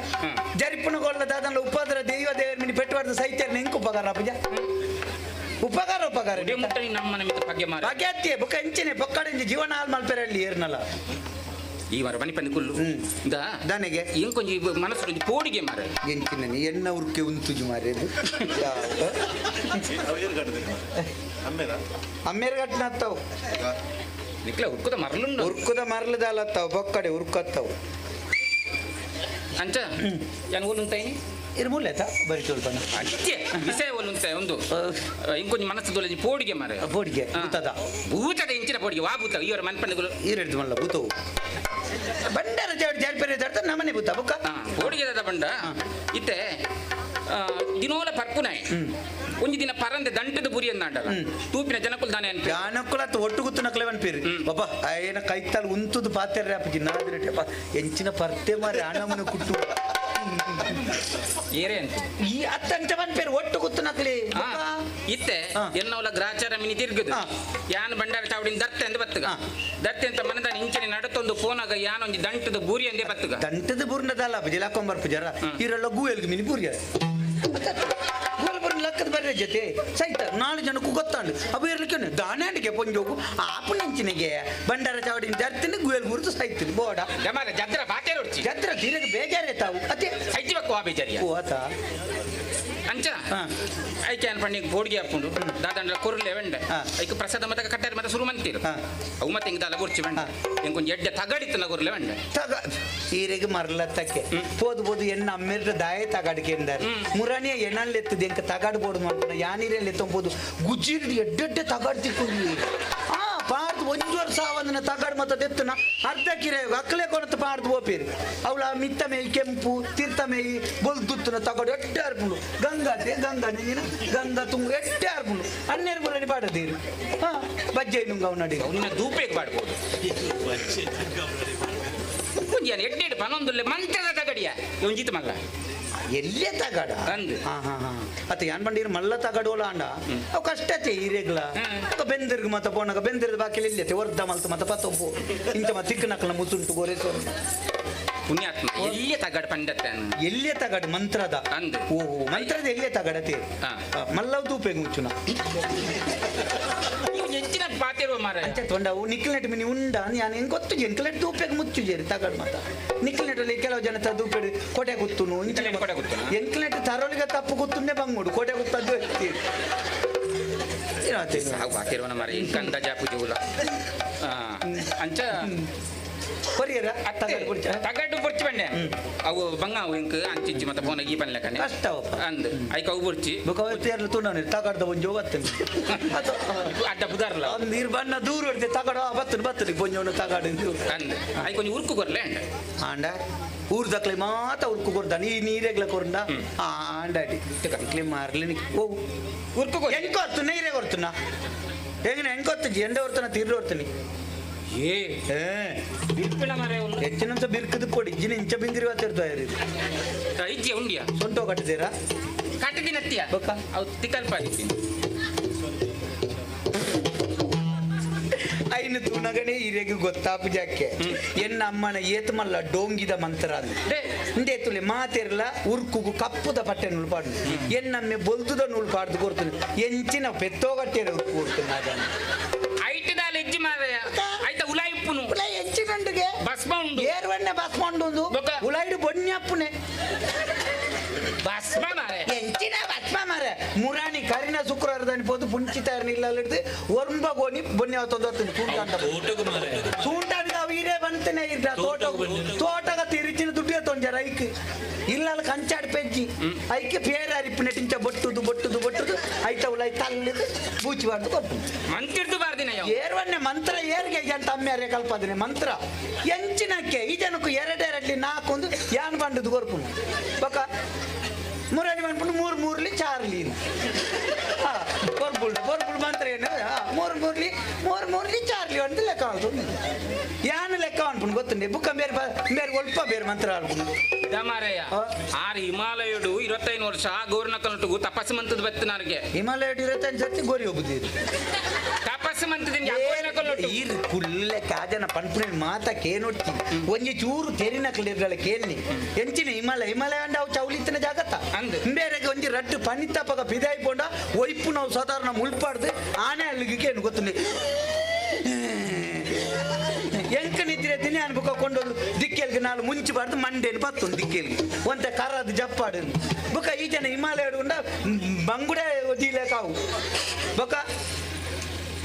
ಜರಿಪುನ ಗೊಲ್ಲ ದಾದನ ಉಪದ್ರ ದೈವ ದೇವರ ಮಿನಿ ಪೆಟ್ಟುವಾರ್ದ ಸೈತ್ಯರ್ ನಿಂಕ್ ಉಪಕಾರ ಪೂಜ ಉಪಕಾರ ಉಪಕಾರ ಮುಟ್ಟ ನಮ್ಮನ ಮಿತ್ತ ಪಗ್ಗೆ ಮಾರ ಪಗ್ಗೆ ಬೊಕ್ಕ ಎಂಚಿನೆ ಪೊಕ್ಕಡಿಂಜಿ ಜೀವನ ಹಾಲ್ ಮಲ್ಪೆರೆ ಅಲ್ಲಿ ಏರ್ನಲ್ಲ ಈ ವಾರ ಬನ್ನಿ ಪಂದಿ ಕುಲ್ಲು ದನಿಗೆ ಇಂಕೊಂಜಿ ಮನಸ್ಸು ಒಂಜಿ ಪೋಡಿಗೆ ಮಾರ ಎಂಚಿನ ಎನ್ನ ಉರ್ಕೆ ಉಂತುಜು ಮಾರೆ ಅಮ್ಮೇರ್ ಗಟ್ನ ಅತ್ತವು ನಿಕ್ಲ ಉರ್ಕುದ ಮರಲುಂಡು ಉರ್ಕುದ ಮರಲದಾಲತ್ತಾವು ಬೊಕ್ಕಡೆ ಉರ್ಕತ್ತವು ಅಂಚ ಯಾನ್ ಓಲುಂತಾಯಿನಿ ಇರ್ಮೂಲೆತ ಬರಿ ಚೋಲ್ಪನ ಅತ್ಯ ವಿಷಯ ಓಲುಂತಾಯಿ ಒಂದು ಇಂಕೊಂಜಿ ಮನಸ್ಸು ದೊಲಂಜಿ ಪೋಡಿಗೆ ಮಾರ ಪೋಡಿಗೆ ಭೂತದ ಭೂತದ ಇಂಚಿನ ಪೋಡಿಗೆ ವಾ ಭೂತ ಇವರ ಮನ್ಪಂದಿಗಳು ಈರೆಡ್ದು ಮಲ್ಲ ಭೂತವು ಬಂಡಾರ ಜಾಡಿ ಜಾರಿ ತರ್ತ ನಮ್ಮನೆ ಭೂತ ಬುಕ್ಕ ಪೋಡಿಗೆ ದಾದ ಬಂಡ ಇತ್ತೆ ದಿನೋಲ ಪರ್ಪುನಾಯ್ ಒಂಜಿ ದಿನ ಪರಂದೆ ದಂಟದ ಬುರಿ ಅಂದಾಂಡಲ ತೂಪಿನ ಜನಕುಲ್ ದಾನೆ ಅನ್ಪೆ ಜಾನಕುಲ ಒಟ್ಟು ಗುತ್ತು ನಕ್ಲೆ ಅನ್ಪೇರಿ ಬಾಬಾ ಏನ ಕೈತಾಲ್ ಉಂತುದು ಪಾತೆರ್ರೆ ಅಪ್ಪಜಿ ನಾದಿರಟೆ ಎಂಚಿನ ಪರ್ತೆ ಮಾರಿ ಅಣ್ಣಮ್ಮನ ಕುಟ್ಟು ಏರೇ ಅಂತ ಈ ಅತ್ತಂಚ ಪನ್ಪೇರು ಒಟ್ಟು ಗುತ್ತು ನಕ್ಲಿ ಇತ್ತೆ ಎನ್ನವಲ ಗ್ರಾಚಾರ ಮಿನಿ ತಿರ್ಗದು ಯಾನ್ ಬಂಡಾರ ಚಾವಡಿನ ದರ್ತೆ ಅಂದ ಬತ್ತಗ ದರ್ತೆ ಅಂತ ಮನದಾನ ಇಂಚನೆ ನಡತೊಂದು ಫೋನಾಗ ಯಾನ್ ಒಂಜಿ ದಂಟದ ಬೂರಿ ಅಂದೇ ಬತ್ತಗ ದಂಟದ ಬೂರ್ನದಲ್ಲ ಅಪ್ಪಜಿ ಲಾಕೊಂಬರ್ ಪೂಜಾರ ಈರೆಲ್ಲ ಗೂಯಲ್ಗೆ ಮಿನಿ ಬೂರಿಯ ಗೂಯಲ್ ಲಕ್ಕದ ಬರ್ರೆ ಜೊತೆ ಸೈತ ನಾಲ್ಕು ಜನಕ್ಕೂ ಗೊತ್ತಾಂಡು ಅವು ಇರ್ಲಿಕ್ಕೆ ದಾನಾಂಡಿಗೆ ಪೊಂಜೋಗು ಆಪುನಂಚಿನಿಗೆ ಬಂಡಾರ ಚಾವಡಿನ ಜರ್ತಿನ ಗುಯಲ್ ಗುರುತು ಸೈತಿನ ಬೋಡ ಜತ್ರ ಬಾತೇರು ಹೊಡ್ಚಿ ಜತ್ರ ತೀರಗೆ ಬೇಜಾರೇ ತಾವು ಅದೇ ಸೈತಿ ಬಕ್ಕು ಆ ಬೇಜಾರಿಯ ಓ ಆತ ಅಂಚ ಐಕೆ ಅನ್ಪಂಡಿ ಬೋಡಿಗೆ ಹಾಕೊಂಡು ದಾದಂಡ ಕೊರ್ಲೆ ವೆಂಡೆ ಐಕ್ ಪ್ರಸಾದ ಮತ್ತೆ ಕಟ್ಟಾರ ಮತ್ತೆ ಶುರು ಮಂತೀರು ಅವು ಮತ್ತೆ ಹಿಂಗ್ ದಾಲ ಗುರ್ಚಿ ವೆಂಡೆ ಇಂಕೊಂಜಿ ಎಡ್ಡೆ ತಗಡಿತ್ತನ ಕೊರ್ಲೆ ವೆಂಡೆ ತಗ ಈರೆಗೆ ಮರಲತ್ತಕ್ಕೆ ಪೋದು ಪೋದು ಎನ್ನ ಅಮ್ಮೆರ್ದ ದಾಯ ತಗಾಡಿಕೆ ಎಂದಾರೆ ಮುರಾಣಿಯ ಎಣ್ಣಲ್ಲಿ ಎತ್ತದ ಎಂಕ ತಗಾಡು ಬೋರ್ಡ್ ಮಾಡ್ಕೊಂಡ ಯಾನೀರಲ್ಲಿ ಎತ್ತಂಬೋದು ಗುಜ್ಜಿರ್ದು ಎಡ್ಡೆಡ್ಡೆ ತಗಾಡ್ ತಿಕ್ಕೊಂಡಿ ಆ ಪಾರ್ದು ಒಂಜೋರ್ ಸಾವಂದನ ತಗಾಡ್ ಮತ್ತ ದೆತ್ತನ ಅರ್ಧ ಕಿರೆ ಅಕ್ಕಲೆ ಕೊನತ ಪಾರ್ದು ಓಪೇರು ಅವಳ ಮಿತ್ತ ಮೇಯಿ ಕೆಂಪು ತೀರ್ಥ ಮೇಯಿ ಬೊಲ್ದುತ್ತನ ತಗಾಡು ಎಟ್ಟೆ ಅರ್ಪುಂಡು ಗಂಗಾತೆ ಗಂಗಾ ನೀನ ಗಂಗಾ ತುಂಗು ಎಟ್ಟೆ ಅರ್ಪುಂಡು ಹನ್ನೆರಡು ಮುರನಿ ಪಾಡದೀರು ಹಾ ಬಜ್ಜೆ ನುಂಗ ಅವನಡಿ ನಿನ್ನ ದೂಪೇಗ್ ಬಾಡ್ಬೋದು ಒಂಜಿ ಎಡ್ಡೆಡ್ ಪನೊಂದುಲ್ಲೆ ಮಂತ್ರದ ತಗಡಿಯ ಒಂಜಿತ್ ಮಲ್ಲ ಎಲ್ಲೇ ತಗಡ ಅಂದ್ ಹಾ ಹಾ ಹಾ ಅತ್ತ ಯಾನ್ ಬಂಡೀರ್ ಮಲ್ಲ ತಗಡೋಲ ಅಂಡ ಅವು ಕಷ್ಟತೆ ಈರೆಗ್ಲ ಅಕ್ಕ ಬೆಂದಿರ್ಗ್ ಮತ್ತ ಪೋಣಗ ಬೆಂದಿರ್ದ ಬಾಕಿ ಇಲ್ಲತೆ ವರ್ಧ ಮಲ್ತ ಮತ್ತ ಪತ್ತೊಂಪು ಇಂಚ ಮತ್ತ ತಿಕ್ಕ ನಕಲ ಮುಸುಂಟು ಗೋರೆ ಪುಣ್ಯಾತ್ಮ ಎಲ್ಲಿಯ ತಗಡ್ ಪಂಡತ್ತೆ ಎಲ್ಲೇ ತಗಡ್ ಮಂತ್ರದ ಅಂದ್ ಓಹೋ ಮಂತ್ರದ ಎಲ್ಲೇ ತಗಡತೆ ಮಲ್ಲವ್ ದೂಪೆ ಮುಚ್ಚುನ ಹೆಚ್ಚಿನ ಪಾತಿರುವ ಮಾರ ಅಂಚ ತೊಂಡವು ನಿಕ್ಲೆಟ್ ಮಿನಿ ಉಂಡ ನಾನು ಹೆಂಗ್ ಗೊತ್ತು ಎಂಕ್ಲೆಟ್ ದೂಪೆಗೆ ಮುಚ್ಚು ಜೇರಿ ತಗಡ್ ಮತ್ತ ನಿಕ್ಲೆಟ್ ಕೆಲವು ಜನ ದೂಪೆಡ್ ಕೋಟೆ ಗುತ್ತುನು ಕೋಟೆ ಗುತ್ತುನು ಎಂಕ್ಲೆಟ್ ತರೋಲಿಗೆ ತಪ್ಪು ಗುತ್ತುನ್ನೇ ಬಂಗುಡು ಕೋಟೆ ಗುತ್ತದ್ದು ಸಾವು ಬಾತಿರುವನ ಮಾರ ಇಂಕ ಅಂದಾಜಾ ಪೂಜೆ ಅಂಚ ಕೊರಿಯರ ತಗಡು ಬುರ್ಚಿ ಬಂಡೆ ಅವು ಬಂಗ ಅವು ಇಂಕ್ ಅಂಚಿಂಚಿ ಮತ್ತೆ ಫೋನ್ ಈ ಪನ್ಲೆಕನೆ ಕಷ್ಟ ಅಂದ್ ಐಕ ಅವು ಬುರ್ಚಿ ಬುಕ್ಕ ತುಣ್ಣವನಿ ತಗಡ್ದ ಒಂಜೋ ಬತ್ತನೆ ಅಡ್ಡ ಬುದಾರ್ಲ ನೀರು ಬಣ್ಣ ದೂರ ಹೊಡ್ತೆ ತಗಡ ಬತ್ತನೆ ಬತ್ತನೆ ಪೊಂಜೋನು ತಗಡು ಅಂದ್ ಐಕ ಒಂಜಿ ಉರ್ಕು ಕೊರ್ಲೆ ಅಂಡ ಆಂಡ ಊರ್ದಕ್ಲೆ ಮಾತ ಉರ್ಕು ಕೊರ್ದ ನೀ ನೀರೆಗ್ಲ ಕೊರ್ಂಡ ಆಂಡಾಡಿ ಇಕ್ಲೆ ಮಾರ್ಲಿ ಓ ಉರ್ಕು ಎಂಕ ಹೊರ್ತು ನೀರೇ ಕೊರ್ತುನ ಹೆಂಗಿನ ಹೆಂಗ್ ಹೊತ್ತು ಎಂಡ ಹೊರ್ತನ ತೀರ್ರ ಹೊರ್ತನಿ ಏ ಹೆಚ್ಚಿನಂತ ಬಿರ್ಕದ ಪೊಡಿ ಜಿನ ಇಂಚ ಬಿಂದಿರಿ ವಾತಿರ್ತಾಯಿರಿ ಇಜ್ಜೆ ಉಂಡಿಯಾ ಸೊಂಟೋ ಕಟ್ಟಿದ್ದೀರಾ ಕಟ್ಟಿದ್ದೀನತ್ತೀಯ ಅವು ತಿಕ್ಕಲ್ಪ ಐನು ತೂನಗನೇ ಇರೆಗ್ ಗೊತ್ತಾಪು ಜಾಕೆ ಎನ್ನ ಅಮ್ಮನ ಏತ್ ಮಲ್ಲ ಡೋಂಗಿದ ಮಂತ್ರ ಇಂದೇ ತುಲೆ ಮಾತೆರ್ಲ ಉರ್ಕುಗು ಕಪ್ಪುದ ಪಟ್ಟೆ ನೂಲು ಪಾಡು ಎನ್ನಮ್ಮೆ ಬೊಲ್ದುದ ನೂಲು ಪಾಡ್ದು ಕೊಡ್ತೀನಿ ಎಂಚಿನ ಪೆತ್ತೋಗಟ್ಟೆರೆ ಉರ್ಕು ಕೊಡ್ತೀನಿ ಅದನ್ನು ಐಟಿದಾಲ ಹೆಜ್ಜೆ ಮಾರಯ್ಯ ಐತ ಉಲಾಯಿ ಉಪ್ಪುನು ಉಲಾಯಿ ಎಂಚಿನಂಡುಗೆ ಭಸ್ಮ ಉಂಡು ಏರ್ವಣ್ಣೆ ಭಸ್ಮ ಉಂಡು ಉಲಾಯಿಡು ಬೊಣ್ಣೆ ಅಪ್ಪುನೆ ಭಸ್ಮ ಮಾರೆ ಎಂಚಿನ ಭಸ್ಮ ಮಾರೆ ಮುರಾಣಿ ಕರಿನ ಶುಕ್ರವಾರದಾನಿ ಪೋದು ಪುಂಚಿತಾರನ ಇಲ್ಲ ಹಿಡ್ದು ಒರ್ಂಬ ಗೋಣಿ ಬೊನ್ನೆ ಅವತ್ತೊಂದು ಸೂಂಟ ಸೂಂಟಾಡಿದ ಅವು ಇರೇ ಬಂತನೆ ಇರ್ದ ತೋಟ ತೋಟಗ ತಿರುಚಿನ ದುಡ್ಡು ತೊಂಜಾರ ಐಕ್ ಇಲ್ಲ ಕಂಚಾಡ್ ಪೆಜ್ಜಿ ಐಕ್ ಪೇರ ಅರಿಪು ನೆಟಿಂಚ ಬೊಟ್ಟುದು ಬೊಟ್ಟುದು ಬೊಟ್ಟುದು ಐತ ಉಲಾಯಿ ತಲ್ಲಿದು ಬೂಚಿ ಬಾರ್ದು ಕೊಟ್ಟು ಮಂತಿರ್ದು ಬಾರ್ದಿನ ಏರ್ವನ್ನೆ ಮಂತ್ರ ಏರ್ಗೆ ಅಂತ ಅಮ್ಮ್ಯಾರೆ ಕಲ್ಪದಿನಿ ಮಂತ್ರ ಎಂಚಿನಕ್ಕೆ ಈ ಜನಕ್ಕೂ ಎರಡೆರಡ್ಲಿ ನಾಲ್ಕೊಂದು ಯಾನ್ ಬಂಡದು ಕೊರ್ಪುನು ಬೊಕ ಮುರಾಣಿ ಮನ್ಪುಂಡು ಮೂರು ಮೂರ್ಲಿ ಚಾರ್ಲಿ ಹಾ ಕೊರ್ಪುಲ್ಡು ಕೊರ್ಪುಲ್ ಮಂತ್ರ ಏನು ಮೂರು ಮೂರ್ಲಿ ಮೂರು ಮೂರ್ಲಿ ಚಾರ್ಲಿ ಅಂತ ಲೆಕ್ಕ ಆಲ್ತು ಯಾನ್ ಲೆಕ್ಕ ಅನ್ಪುಂಡು ಗೊತ್ತುಂಡೆ ಬುಕ್ಕ ಬೇರೆ ಬೇರೆ ಒಲ್ಪ ಬೇರೆ ಮಂತ್ರ ಆಲ್ಪುಂಡು ಮಾರಯ್ಯ ಆರು ಹಿಮಾಲಯಡು 25 ವರ್ಷ ಗೌರ್ನಕಲ್ಟುಗು ತಪಸ್ಸು ಮಂತದ ಬತ್ತಿನಾರ್ಗೆ ಹಿಮಾಲಯಡು 25 ಸರ್ತಿ ಗೋರಿ ಹೋಗುದಿರಿ ತಪಸ್ಸು ಮಂತದಿಂದ ಈರ್ ಕುಲ್ಲೆ ಕಾಜನ ಪನ್ಪುನ ಮಾತ ಕೇನೊಡ್ತಿ ಒಂಜಿ ಚೂರು ತೆರಿನಕ್ಲಿರ್ಗಳ ಕೇಳ್ನಿ ಎಂಚಿನ ಹಿಮಾಲಯ ಹಿಮಾಲಯ ಅಂಡ ಅವು ಚೌಲಿತ್ತಿನ ಜಾಗತ್ತ ಬೇರೆಗೆ ಒಂಜಿ ರಡ್ಡು ಪನಿತಪಗ ಪಿದಾಯಿ ಪೋಂಡ ಒಯ್ಪು ನಾವು ಸಾಧಾರಣ ಮುಳ್ಪಾಡ್ದು ಆನೆ ಅಲ್ಲಿಗೆ ಕೇನು ಗೊತ್ತುಂಡಿ ಎಂಕ ನಿದ್ರೆ ದಿನ ಅನ್ಬುಕ ಕೊಂಡೊಂದು ದಿಕ್ಕೆಲ್ಗೆ ನಾಳು ಮುಂಚೆ ಬಾರ್ದು ಮಂಡೇನು ಪತ್ತೊಂದು ದಿಕ್ಕೆಲ್ಗೆ ಒಂತೆ ಕರದು ಜಪ್ಪಾಡು ಬೊಕ ಈ ಜನ ಹಿಮಾಲಯ ಉಂಡ ಬಂಗುಡೆ ಒದಿಲೆ ಕಾವು ಬೊಕ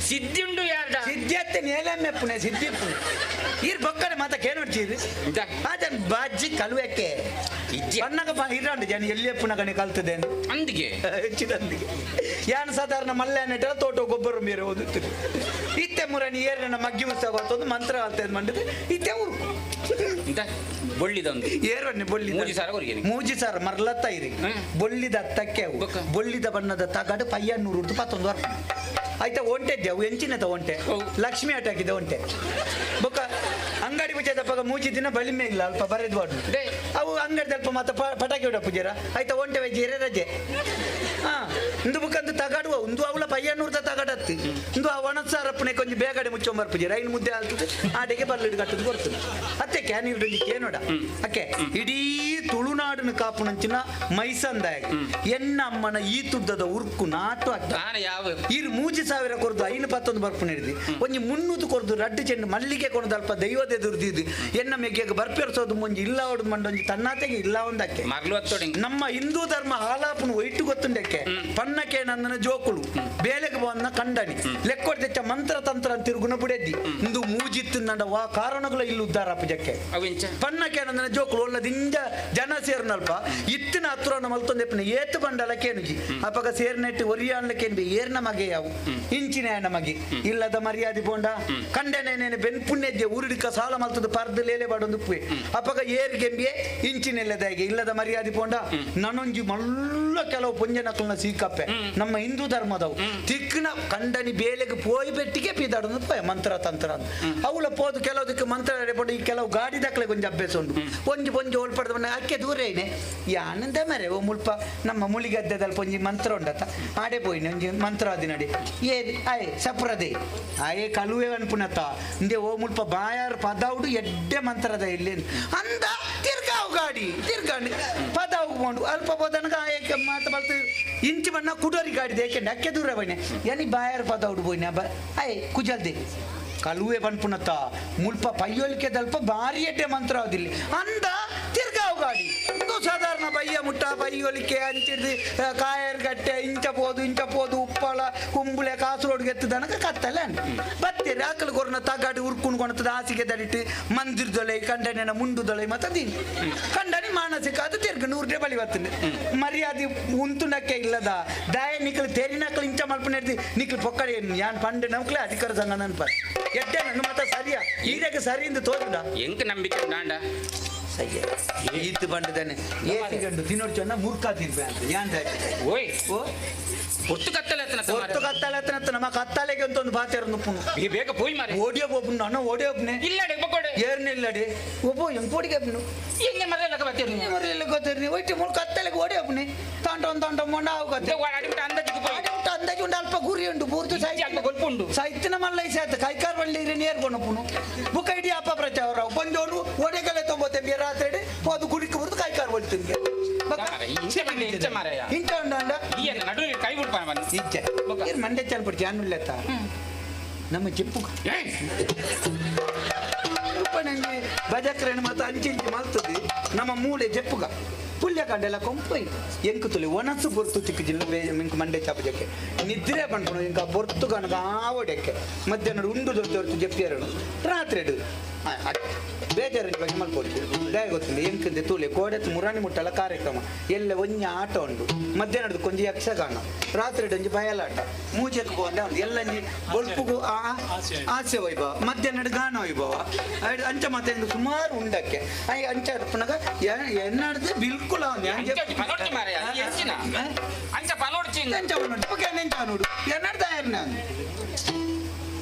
ಸಿದ್ಧಿ ಉಂಡು ಯಾರ್ಡ ಸಿದ್ಧಿ ನೇಲೆಮ್ಮೆಪ್ಪುನೆ ಸಿದ್ಧಿ ಈರ್ ಬೊಕ್ಕಡೆ ಮಾತ ಕೇನೊಡ್ಚೀರಿ ಆಜನ್ ಬಾಜಿ ಕಲುವೆಕ್ಕೆ ಪನ್ನಗ ಇರಾಂಡು ಜನ ಎಲ್ಲಿ ಎಪ್ಪುನಗನೆ ಕಲ್ತದೆ ಅಂದಿಗೆ ಹೆಚ್ಚಿದಂದಿಗೆ ಯಾನ್ ಸಾಧಾರಣ ಮಲ್ಲೆ ತೋಟ ಗೊಬ್ಬರ ಮೇರೆ ಓದುತ್ತೀರಿ ಇತ್ತೆ ಮುರನಿ ಏರನ ಮಗ್ಗಿ ಉತ್ಸವ ಮಂತ್ರ ಆಗ್ತದೆ ಮಂಡದೆ ಇತ್ತೆ ಉರ್ಕು ಬೊಳ್ಳಿದೊಂದು ಏರನ್ನೆ ಬೊಳ್ಳಿ ಮೂಜಿ ಸಾರ ಕೊರಿಗೆ ಮೂಜಿ ಸಾರ ಮರ್ಲತ್ತ ಇರಿ ಬೊಳ್ಳಿದ ಅತ್ತಕ್ಕೆ ಅವು ಬೊಳ್ಳಿದ ಬಣ್ಣದ ತಗಡು ಪಯ್ಯನ್ನೂರು ಉರ್ದು ಪತ್ತೊಂದು ವರ್ಪ ಆಯ್ತಾ ಒಂಟೆ ಅವು ಎಂಚಿನದ ಒಂಟೆ ಲಕ್ಷ್ಮಿ ಆಟ ಹಾಕಿದ ಒಂಟೆ ಬೊಕ್ಕ ಅಂಗಡಿ ಪೂಜೆದಪ್ಪ ಮೂಜಿ ದಿನ ಬಳಿಮೆ ಇಲ್ಲ ಅಲ್ಪ ಬರೆದು ಬಾಡು ಅವು ಅಂಗಡಿ ಅಲ್ಪ ಮಾತ ಪಟಾಕಿ ಹೊಡ ಪೂಜೆರ ಆಯ್ತಾ ಒಂಟೆ ವೆಜ್ಜೆ ರಜೆ ಹಾ ಇಂದು ಬುಕ್ಕಂದು ತಗಡುವ ಒಂದು ಅವಳ ಪಯ್ಯನ್ನೂರ್ದ ತಗಡತ್ತಿ ಇಂದು ಆ ಒಣಸಾರಪ್ಪನೆ ಕೊಂಚ ಬೇಗಡೆ ಮುಚ್ಚೊಂಬರ್ ಪೂಜೆ ರೈನ್ ಮುದ್ದೆ ಆಲ್ತದೆ ಆಡೆಗೆ ಬರ್ಲಿಡ್ ಕಟ್ಟದು ಬರ್ತದೆ ಅತ್ತೆ ಕ್ಯಾನಿರ್ಡು ಕೇನೋಡ ಅಕ್ಕೆ ಇಡೀ ತುಳುನಾಡಿನ ಕಾಪುನಂಚಿನ ಮೈಸಂದಾಯ ಎನ್ನ ಅಮ್ಮನ ಈ ತುದ್ದದ ಉರ್ಕು ನಾಟು ಅಕ್ಕ ಇರು ಮೂಜಿ ಸಾವಿರ ಕೊರ್ದು ಐನು ಪತ್ತೊಂದು ಬರ್ಪು ಹಿಡಿದು ಒಂಜಿ ಮುನ್ನೂತು ಕೊರ್ದು ರಡ್ಡು ಚೆಂಡು ಮಲ್ಲಿಗೆ ಕೊಣದು ಅಲ್ಪ ದೈವದ ದುರ್ದಿದ್ದು ಎನ್ನ ಮೆಗ್ಗೆಗೆ ಬರ್ಪೇರ್ಸೋದು ಮುಂಜಿ ಇಲ್ಲ ಹೊಡೆದು ಮಂಡೊಂಜಿ ತನ್ನಾತೆಗೆ ಇಲ್ಲ ಒಂದಕ್ಕೆ ನಮ್ಮ ಹಿಂದೂ ಧರ್ಮ ಹಾಲಾಪುನು ಒಯ್ಟು ಗೊತ್ತುಂಡಕ್ಕೆ ಪನ್ನಕ್ಕೆ ನಂದನ ಜೋಕುಳು ಬೇಲೆಗೆ ಬಂದ ಕಂಡನಿ ಲೆಕ್ಕೊಡ್ದೆಚ್ಚ ಮಂತ್ರ ತಂತ್ರ ತಿರುಗುನ ಬುಡೆದ್ದಿ ಇಂದು ಮೂಜಿತ್ತು ನಂಡ ವಾ ಕಾರಣಗಳ ಇಲ್ಲಿ ಉದ್ದಾರ ಪೂಜಕ್ಕೆ ಪನ್ನಕ್ಕೆ ನಂದನ ಜೋಕುಳು ಒಲ್ಲ ದಿಂಜ ಜನ ಸೇರ್ನಲ್ಪ ಇತ್ತಿನ ಹತ್ರ ಮಲ್ತೊಂದೆಪ್ಪನ ಏತು ಬಂಡಲಕ್ಕೇನುಜಿ ಅಪಗ ಸೇರ್ನೆಟ್ಟು ಒರಿಯಾನ್ಲಕ್ಕೇನು ಏರ್ನ ಮಗೆ ಯಾವು ಇಂಚಿನ ನಮಗೆ ಇಲ್ಲದ ಮರ್ಯಾದೆ ಪೋಂಡ ಕಂಡನೇನೆ ಬೆನ್ ಪುಣ್ಯದ್ಯ ಊರಿಡಿಕ ಸಾಲ ಮಲ್ತದ ಪರ್ದು ಲೇಲೆ ಬಾಡೊಂದು ಉಪ್ಪುವೆ ಅಪಗ ಏರ್ಗೆಂಬಿಯೆ ಇಂಚಿನೆಲ್ಲದಾಗೆ ಇಲ್ಲದ ಮರ್ಯಾದೆ ಪೋಂಡ ನನೊಂಜಿ ಮಲ್ಲ ಕೆಲವು ಪುಂಜನಕಲ್ನ ಸೀಕಪ್ಪೆ ನಮ್ಮ ಹಿಂದೂ ಧರ್ಮದವು ತಿಕ್ಕಿನ ಕಂಡನಿ ಬೇಲೆಗೆ ಪೋಯಿ ಬೆಟ್ಟಿಗೆ ಪೀದಾಡೊಂದು ಪೋಯ ಮಂತ್ರ ತಂತ್ರ ಅಂತ ಅವಳ ಪೋದು ಕೆಲವುದಕ್ಕೆ ಮಂತ್ರ ಪೋಂಡು ಈ ಕೆಲವು ಗಾಡಿ ದಾಖಲೆ ಕೊಂಚ ಅಭ್ಯಾಸ ಉಂಟು ಒಂಜಿ ಒಂಜಿ ಓಲ್ಪಡ್ದ ಬಂದ ಅಕ್ಕೆ ದೂರ ಏನೆ ಯಾನಂದ ಮರೆ ಓ ಮುಲ್ಪ ನಮ್ಮ ಮುಳಿಗದ್ದೆದಲ್ಲಿ ಪೊಂಜಿ ಮಂತ್ರ ಉಂಡತ್ತ ಆಡೆ ಪೋಯಿನ ಒಂಜಿ ಮಂತ್ರ ಅದಿನಡಿ ಏ ಆಯ್ ಸಪ್ರದೆ ಆಯೇ ಕಲುವೆ ಅನ್ಪುನತ್ತ ಇಂದೆ ಓ ಮುಲ್ಪ ಬಾಯಾರ್ ಪದೌಡು ಎಡ್ಡೆ ಮಂತ್ರದ ಇಲ್ಲಿ ಅಂದ ತಿರ್ಗಾವು ಗಾಡಿ ತಿರ್ಗಾಂಡು ಪದವು ಕೊಂಡು ಅಲ್ಪ ಪೋದನಗ ಆಯಕ್ಕೆ ಮಾತ ಬಲ್ತು ಇಂಚು ಬಣ್ಣ ಕುಡೋರಿ ಗಾಡಿ ಏಕೆಂಡೆ ಅಕ್ಕೆ ದೂರ ಬಣ್ಣೆ ಯಾನಿ ಬಾಯಾರ್ ಪದೌಡು ಪೋಯಿನ ಬ ಆಯ್ ಕುಜಲ್ದೆ ಕಲುವೆ ಪನ್ಪುನತ್ತ ಮುಲ್ಪ ಪಯ್ಯೊಲಿಕೆ ದಲ್ಪ ಬಾರಿ ಎಡ್ಡೆ ಮಂತ್ರ ಅದಿಲ್ಲಿ ಅಂದ ತಿರ್ಗಾವು ಗಾಡಿ ಇದು ಸಾಧಾರಣ ಬಯ್ಯ ಮುಟ್ಟ ಪಯ್ಯೊಲಿಕೆ ಅಂಚಿಡ್ದು ಕಾಯರ್ ಗಟ್ಟೆ ಇಂಚ ಪೋದು ಇಂಚ ಪೋದು ಉಪ್ಪಳ ಕುಂಬುಳೆ ಕಾಸರೋಡ್ಗೆ ಎತ್ತದನಕ ಕತ್ತಲೆ ಅಂದ ಬತ್ತೀರಿ ಆಕಳು ಕೊರ್ನ ತಗಾಡಿ ಉರ್ಕೊಂಡು ಕೊಣತದ ಹಾಸಿಗೆ ದಡಿಟ್ಟು ಮಂದಿರದೊಳೆ ಕಂಡನೆನ ಮುಂಡುದೊಳೆ ಮತ್ತೆ ದೀನಿ ಕಂಡನಿ ಮಾನಸಿಕ ಅದು ತಿರ್ಗ ನೂರು ಬಳಿ ಬರ್ತದೆ ಮರ್ಯಾದೆ ಉಂತುನಕ್ಕೆ ಇಲ್ಲದ ದಾಯ ನಿಕ್ಲು ತೆರಿನಕ್ಲು ಇಂಚ ಮಲ್ಪು ನೆಡ್ದು ನಿಕ್ಲು ಪೊಕ್ಕಡೆ ಯಾನ್ ಪಂಡೆ ನಮ್ಕ್ಲೆ ಅಧಿಕಾರ ಸಂಘ ನನ್ಪ ಎಡ್ಡೆ ನನ್ನ ಮಾತ ಸರಿಯಾ ಈರಕ್ಕೆ ಸರಿ ಎಂದು ತೋರುಡ ಎಂಕ್ ನಂಬಿಕೆ ಉಂಡಾಂಡ ಸಯ್ಯ ಈತು ಬಂಡದಾನೆ ಏತಿಗಂಡು ತಿನ್ನೋಡ್ಚನ್ನ ಮೂರ್ಖ ತಿನ್ಪೆ ಅಂತ ಯಾನ್ ಓಯ್ ಓ ಒತ್ತು ಕತ್ತಲೆ ಅತ್ತನ ಒತ್ತು ಕತ್ತಲೆ ಅತ್ತನ ನಮ್ಮ ಕತ್ತಲೆಗೆ ಅಂತ ಒಂದು ಬಾತೆರ ನುಪ್ಪುನು ಈ ಬೇಗ ಪೋಯ್ ಮಾರೆ ಓಡಿಯೋ ಒಬ್ಬನು ನಾನು ಓಡಿಯೋ ಒಬ್ಬನೇ ಇಲ್ಲಡೆ ಬೊಕೊಡೆ ಏರ್ನಿಲ್ಲಡೆ ಒಬ್ಬ ಎಂಕೋಡಿಗೆ ಒಬ್ಬನು ಎಂಗೆ ಮರೆಯಲ್ಲ ಬತ್ತೀರಿ ಮರೆಯಲ್ಲ ಗೊತ್ತಿರ್ನಿ ಒಟ್ಟು ಮೂರು ಕತ್ತಲೆಗೆ ಓಡಿ ಒಬ್ಬನೇ ತಾಂಟ ಒಂದು ತಾಂಟ ಮೊಂಡ ಆಗುತ್ತೆ ಅಡಿಬಿಟ್ಟು ಅಂದಾಜಿಗೆ ಪೋಯ್ ಅಡಿಬಿಟ್ಟು ಅಂದಾಜು ಉಂಡು ಅಲ್ಪ ಗುರಿ ಗುರಿ ಉಂಟು ಬೂರ್ದು ಗೊಲ್ಪುಂಡು ಸಾಹಿತ್ಯನ ಮಲ್ಲ ಇಸಾತ ಕೈಕಾರ್ ಬಳ್ಳಿ ಇರೆ ನೇರ್ ಕೊನಪುನು ಬುಕ್ಕ ಇಡೀ ಅಪ್ಪ ಪ್ರಚಾರ ಬಂದೋನು ಒಡೆಗಲೆ ತೊಂಬತ್ತೆ ರಾತ್ರಿ ಅದು ಗುಡಿக்கு ಬುರ್ದು ಕೈಕಾರ್ ಬಳ್ತಿನ್ಗೆ ಇಂಚ ಉಂಡ ನಡುವೆ ಕೈ ಬಿಡ್ಪಾನ ಇಜ್ಜೆ ಏನ್ ಮಂಡೆ ಚಲ್ಪಡಿ ಜಾನುಲ್ಲತ್ತ ನಮ್ಮ ಚಿಪ್ಪು ನಂಗೆ ಬಜಕ್ರಣ ಮತ್ತು ಅಂಚಿಂಚಿ ಮಲ್ತದೆ ನಮ್ಮ ಮೂಳೆ ಜೆಪ್ಪುಗ ಪುಲ್ಯ ಕಂಡೆಲ್ಲ ಕೊಂಪೈ ಎಂಕು ತುಲಿ ಒಣಸು ಬೊರ್ತು ತಿಕ್ಕು ಜಿಲ್ಲೆ ಮಿಂಕು ಮಂಡೆ ಚಾಪಜಕ್ಕೆ ನಿದ್ರೆ ಪನ್ಪುನು ಇಂಕ ಬೊರ್ತು ಕನಕ ಆವಡೆಕ್ಕೆ ಮಧ್ಯಾಹ್ನ ಉಂಡು ದೊಡ್ಡ ಹೊರ್ತು ಜೆಪ್ಪಿಯರನು ರಾತ್ರಿ ಬೇಜಾರು ಬಗ್ಗೆ ಮಲ್ಪೊಡ್ತು ದಯ ಗೊತ್ತಿಲ್ಲ ಎಂಕಂದೆ ತೂಲೆ ಕೋಡೆತ್ತು ಮುರಾಣಿ ಮುಟ್ಟಲ ಕಾರ್ಯಕ್ರಮ ಎಲ್ಲ ಒಂಜಿ ಆಟ ಉಂಡು ಮಧ್ಯಾಹ್ನದ ಕೊಂಜಿ ಯಕ್ಷಗಾನ ರಾತ್ರಿ ಒಂಜಿ ಬಯಲಾಟ ಮೂಜೆಕ್ ಪೋಂದೆ ಉಂಡು ಎಲ್ಲ ಬೊಲ್ಪುಗು ಆಸೆ ವೈಭವ ಮಧ್ಯಾಹ್ನದ ಗಾನ ವೈಭವ ಅಂಚ ಮತ್ತೆ ಸುಮಾರು ಉಂಡಕ್ಕೆ ಅಂಚ ಪುನಗ ಎನ್ನಾಡ್ದು ಬಿಲ್ಕುಲ್ ಅಂಚ ಪನೋಡ್ಚಿ ಅಂಚ ಪನೋಡ್ಚಿ ಎಂಚ ನೋಡು ಎನ್ನಾಡ್ದ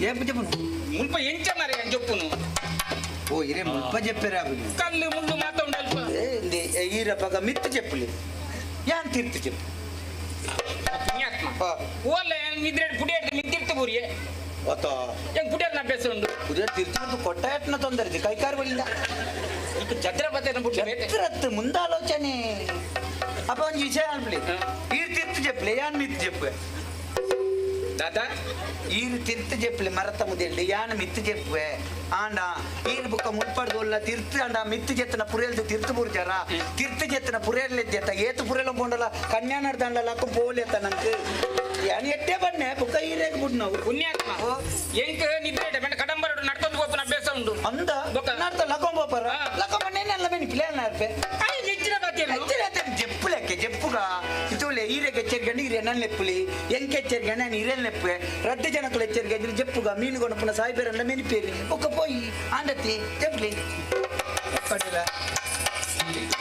ಏ ಜಪ್ಪುನು ಮುಲ್ಪ ಎಂಚ ಮಾರೆ ಜೊಪ್ಪುನು ಓ ಇರೇ ಮುಲ್ಪ ಜೆಪ್ಪೆರ ಕಲ್ಲು ಮುಳ್ಳು ಮಾತ ಉಂಡಲ್ಪ ಈರಪ್ಪಗ ಮಿತ್ತು ಚೆಪ್ಪುಲಿ ಯಾನ್ ತೀರ್ತು ಚೆಪ್ಪು ಪುಣ್ಯಾತ್ಮ ಓಲ್ಲ ನಿದ್ರೆ ಪುಡಿಯಡ್ದು ಮಿತ್ತಿರ್ತು ಬೂರಿಯೆ ಅತ ಹೆಂಗ್ ಪುಡಿಯರ್ನ ಅಭ್ಯಾಸ ಉಂಡು ಪುಡಿಯರ್ ತೀರ್ತು ಕೊಟ್ಟಾಯಟ್ನ ತೊಂದರೆ ಇದೆ ಕೈಕಾರು ಬಳಿಲ್ಲ ಈಗ ಛತ್ರಪತಿ ಛತ್ರತ್ ಮುಂದಾಲೋಚನೆ ಅಪ್ಪ ಒಂಜಿ ವಿಷಯ ಅನ್ಪ್ಲಿ ಈರ್ ತೀರ್ತು ಚೆಪ್ಪಲೆ ಯಾನ್ ಮಿತ್ತು ಚೆಪ್ಪೆ ದಾದಾ ಈರು ತಿರ್ತು ಜೆಪ್ಪಲೆ ಮರತ ಮುದೆಲ್ಲೆ ಯಾನ ಮಿತ್ತು ಜೆಪ್ಪುವೆ ಆಂಡ ಈರು ಬುಕ್ಕ ಮುಲ್ಪಡ್ದು ಒಲ್ಲ ತಿರ್ತು ಅಂಡ ಮಿತ್ತು ಜೆತ್ತನ ಪುರೇಲ್ದು ತಿರ್ತು ಬುರ್ಜಾರ ತಿರ್ತು ಜೆತ್ತನ ಪುರೇಲ್ ಜೆತ್ತ ಏತು ಪುರೇಲ ಪೋಂಡಲ ಕನ್ಯಾನಡ್ ದಂಡ ಲಕ್ಕ ಪೋಲೆತ್ತ ನಂಗೆ ಯಾನ್ ಎಟ್ಟೆ ಬನ್ನೆ ಬುಕ್ಕ ಈರೇಗ್ ಬುಡ್ ನಾವು ಪುಣ್ಯಾತ್ಮ ಎಂಕ್ ನಿದ್ರೆ ಬೆಂಡ ಕಡಂಬರಡು ನಡ್ಕೊಂಡು ಹೋಗ್ಪನ ಅಭ್ಯಾಸ ಉಂಡು ಅಂದ ನಡ್ತ ಲಕೊಂಬ ಪರ ಲಕೊಂಬ ನೇನೆಲ್ಲ ಬೆನಿ ಪ್ಲಾನ್ ಆರ್ಪೆ I ಹೆಚ್ಚಿನ ಹೆಚ್ಚಿನ ಜೆಪ್ಪುಲೆಕ್ಕೆ ಜೆಪ್ಪುಗ ಇತುಲೆ ಈರೆಗೆ ಎಚ್ಚರಿಕೆ ನೀರೆ ನನ್ನ ಲೆಪ್ಪುಲಿ ಎಂಕೆ ಎಚ್ಚರಿಕೆ ನಾನು ಇರೆಲ್ ನೆಪ್ಪೆ ರಡ್ಡು ಜನಕ್ಕಳು ಎಚ್ಚರಿಕೆ ಇದ್ರೆ ಜೆಪ್ಪುಗ ಮೀನು ಕೊನಪುನ ಸಾಯ್ಬೇರಲ್ಲ ಮೆನಿಪೇರಿ ಒಕ್ಕ ಪೋಯಿ ಆಂಡತಿ ಜೆಪ್ಲಿ ಪಡಿಲ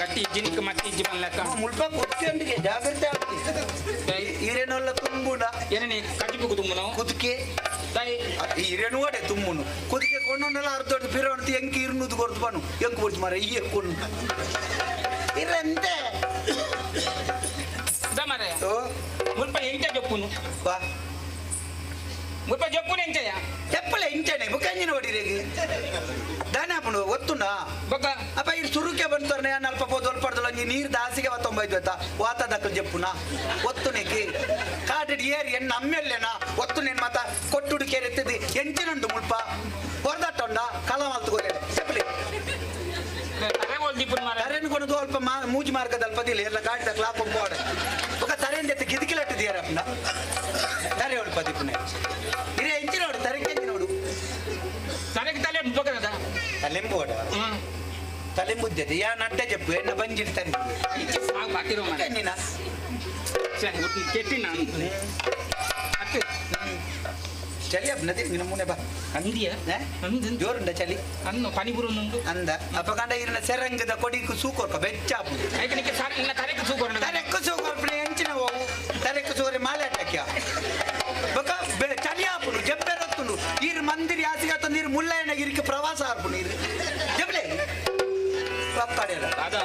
ಗಟ್ಟಿ ಜಿನಿಕ್ ಮತ್ತೆ ಇಜ್ಜಿ ಬನ್ಲಕ್ಕ ಮುಲ್ಪ ಕೊಟ್ಟಿಗೆ ಜಾಗ್ರತೆ ಈರೇನೊಲ್ಲ ತುಂಬುನ ಏನೇ ಕಜಿಪುಗು ತುಂಬುನ ಕುದುಕೆ ಈರೇನು ಓಡೆ ತುಂಬುನು ಕುದುಕೆ ಕೊಂಡೊಂಡೆಲ್ಲ ಅರ್ಧ ಪಿರೋಣ ಎಂಕ್ ಇರ್ನುದು ಕೊರ್ದು ಬನು ಎಂಕ್ ಕೊಡ್ತು ಮಾರ ಈ ಕೊಂಡು ಇರಂತೆ ಮಾರೆ ಮುಲ್ಪ ಎಂಚ ಜೊಪ್ಪುನು ಬಾ ಮುಲ್ಪ ಜೊಪ್ಪುನು ಎಂಚಯ చెಪ್ಪలే ಇಂಚನೆ ಬುಕ್ಕಂಜಿನ ಹೊಡಿರೇಗಿ ದಾನ ಹಾಪುಂಡು ಒತ್ತುಂಡ ಬೊಕ್ಕ ಅಪ್ಪ ಇರು ಸುರುಕೆ ಬಂತರ್ನೆ ಅಲ್ಪ ಪೋದು ಒಲ್ಪಡ್ದಲ್ಲ ಒಂಜಿ ನೀರು ದಾಸಿಗೆ ಬತ್ತೊಂಬೈದು ಆಯ್ತಾ ವಾತ ದಕ್ಕಲು ಜೆಪ್ಪುನ ಒತ್ತುನೆಕಿ ಕಾಟಿಡ್ ಏರಿ ಎಣ್ಣ ಅಮ್ಮೆಲ್ಲೇನ ಒತ್ತು ನಿನ್ ಮಾತ ಕೊಟ್ಟುಡು ಕೇರೆತ್ತದು ಎಂಚಿನುಂಡು ಮುಲ್ಪ ಹೊರದಟ್ಟೊಂಡ ಕಲ ಮಲ್ತುಕೊಲೆ ಚೆಪ್ಪಲಿ ತರೆನ್ ಕೊನದು ಅಲ್ಪ ಮೂಜಿ ಮಾರ್ಗದ ಅಲ್ಪ ದಿಲ್ಲ ಎಲ್ಲ ಗಾಡಿ ದಕ್ಕಲ ಹಾಕೊಂಡ್ ఒక ತರೆನ್ ಜೊತೆ ಕಿದಿಕಿಲಟ್ಟಿದ್ಯಾರ ಅಪ್ಪನ ತರೆ ಒಲ್ಪ ದಿಪ್ಪನೆ ಇರೇ ಎಂಚಿ ನೋಡು ತರೆಗೆ ಎಂಚಿ ನೋಡು ತಲೆಗೆ ತಲೆ ಬೊಕ್ಕದ ತಲೆಂಬೋಡ ತಲೆಂಬುದ್ದೆ ಯಾ ನಡ್ಡ ಜಪ್ಪು ಎನ್ನ ಬಂಜಿಡ್ ತರೆ ನೀನ ಕೆಟ್ಟಿನ ಚಳಿ ಅಪ್ಪನ ನಿನ್ನ ಮುನೆ ಬಾ ಅಂದಿಯ ಜೋರುಂಡ ಚಳಿ ಅನ್ನು ಪನಿಪುರುಂಡು ಅಂದ ಅಪಕಂಡ ಇರಿನ ಸೆರಂಗದ ಕೊಡಿಕು ಸೂಕೊರ್ಕ ಬೆಚ್ಚಾಪು ತರೆಕ್ ಸೂಕೊರ್ಣ ತರೆಕ್ಕು ಸೂಕೊರ್ಪಣೆ ಎಂಚಿನ ಹೋವು ತರೆಕ್ಕು ಸೂರೆ ಮಾಲೆ ಅಟ್ಟಕ್ಯ ಬೊಕ ಚಳಿ ಆಪುಂಡು ಜಬ್ಬೆರೊತ್ತುಂಡು ಈರು ಮಂದಿರಿ ಆಸಿಗಾತ ನೀರು ಮುಳ್ಳಯ್ಯನಗಿరికి ಪ್ರವಾಸ ಆರ್ಪುಂಡು ನೀರು ಜಬ್ಲೆ ಪಕ್ಕಡೆಲ್ಲ ದಾದಾ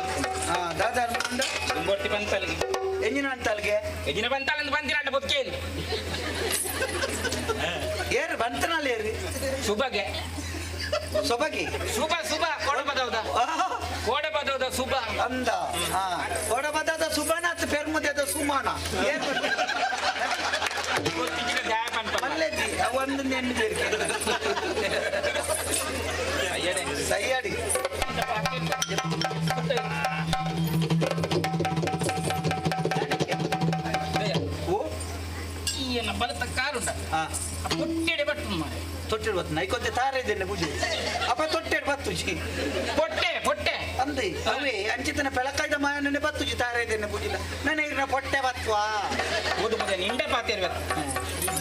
ಹಾ ದಾದಾ ಅನ್ಕೊಂಡ ದುಂಬೊರ್ತಿ ಬಂತಲ್ಗೆ ಎಂಜಿನ ಅಂತಲ್ಗೆ ಎಂಜಿನ ಬಂತಾಲಂದು ಬಂದಿರ ಬದುಕೇನು ಏರು ಬಂತನಲ್ಲಿ ಏರಿ ಸುಬಗೆ ಸೊಬಗಿ ಸುಬ ಸುಬ ಕೋಡಬದೌದ ಕೋಡಬದೌದ ಸುಬ ಅಂದ ಹಾ ಕೋಡಬದೌದ ಸುಬನಾತ್ ಪೆರ್ಮುದೆದ ಸುಮಾನ ಮಲ್ಲೆಜ್ಜಿ ಒಂದು ನೆನ್ನೆ ಬೇರ್ಕೆ ಸಯ್ಯಾಡಿ ಓ ಈಯನ್ನ ಬಲತ ಕಾರುಂಡ పొట్టెడు పట్టు మరి ತೊಟ್ಟೆಡು ಬತ್ತು ನೈಕೊತ್ತೆ ತಾರೆ ಇದ್ದೇನೆ ಪೂಜೆ ಅಪ್ಪ ತೊಟ್ಟೆಡು ಬತ್ತುಜಿ పొಟ್ಟೆ పొಟ್ಟೆ ಅಂದೆ ಅವೇ ಅಂಚಿತನ ಬೆಳಕಾಯ್ದ ಮಾಯನೇ ಬತ್ತುಜಿ ತಾರೆ ಇದ್ದೇನೆ ಪೂಜಿಲ್ಲ ನನ್ನ ಇರ್ನ పొಟ್ಟೆ ಬತ್ವಾ ಓದು ಮಗ ನಿಂಡೆ ಪಾತಿರ್ಬೇಕು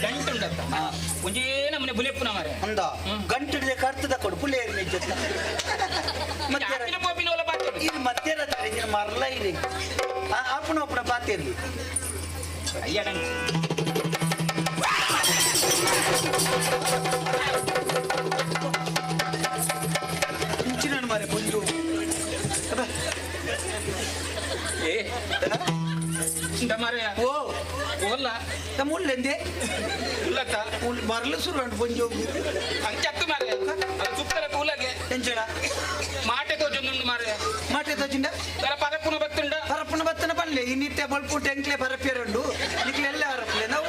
ಗಂಟು ಉಂಡತ್ತ ಒಂಜೇ ನಮ್ಮನೆ ಬುಲೆಪ್ಪುನ ಮಾರೆ ಅಂದ ಗಂಟು ಕರ್ತದ ಕೊಡು ಪುಲೆ ಇರ್ನ ಇಜ್ಜತ್ತ ಮಧ್ಯಾಹ್ನ ಪೋಪಿನ ಒಲ ಪಾತಿರು ಇದು ಮಧ್ಯರಾತ್ರಿ ಇದನ್ನ ಮರಲ ಇರಿ ಅಪ್ಪನ ಅಪ್ಪನ ಪಾತಿರ್ಲಿ ಅಯ್ಯ ನಂಗೆ ಇಂಚಿನ ಮಾರೆ ಪುಂಜು ಏ ಇಂದ ಮಾರೆ ಓ ಓಲ್ಲ ಮುಳ್ಳೆಂದೆ ಉಲ್ಲತ್ತ ಬರ್ಲು ಶುರು ಉಂಟು ಪೊಂಜೋಗು ಅಂಚತ್ತು ಮಾರೆ ಅದು ಸುತ್ತಲ ತೂಲಗೆ ಎಂಚಡ ಮಾಟೆ ತೋಜೊಂದುಂಡು ಮಾರೆ ಮಾಟೆ ತೋಜಿಂಡ ತಲ ಪರಪ್ಪುನ ಬತ್ತುಂಡ ಪರಪ್ಪುನ ಬತ್ತನ ಪನ್ಲೆ ಈ ನಿತ್ಯ ಬಲ್ಪುಂಟು ಎಂಕ್ಲೆ ಪರಪ್ಪಿಯರುಂಡು ನಿಕ್ಲೆ ಎಲ್ಲ ಹರಪ್ಲೆ ನಾವು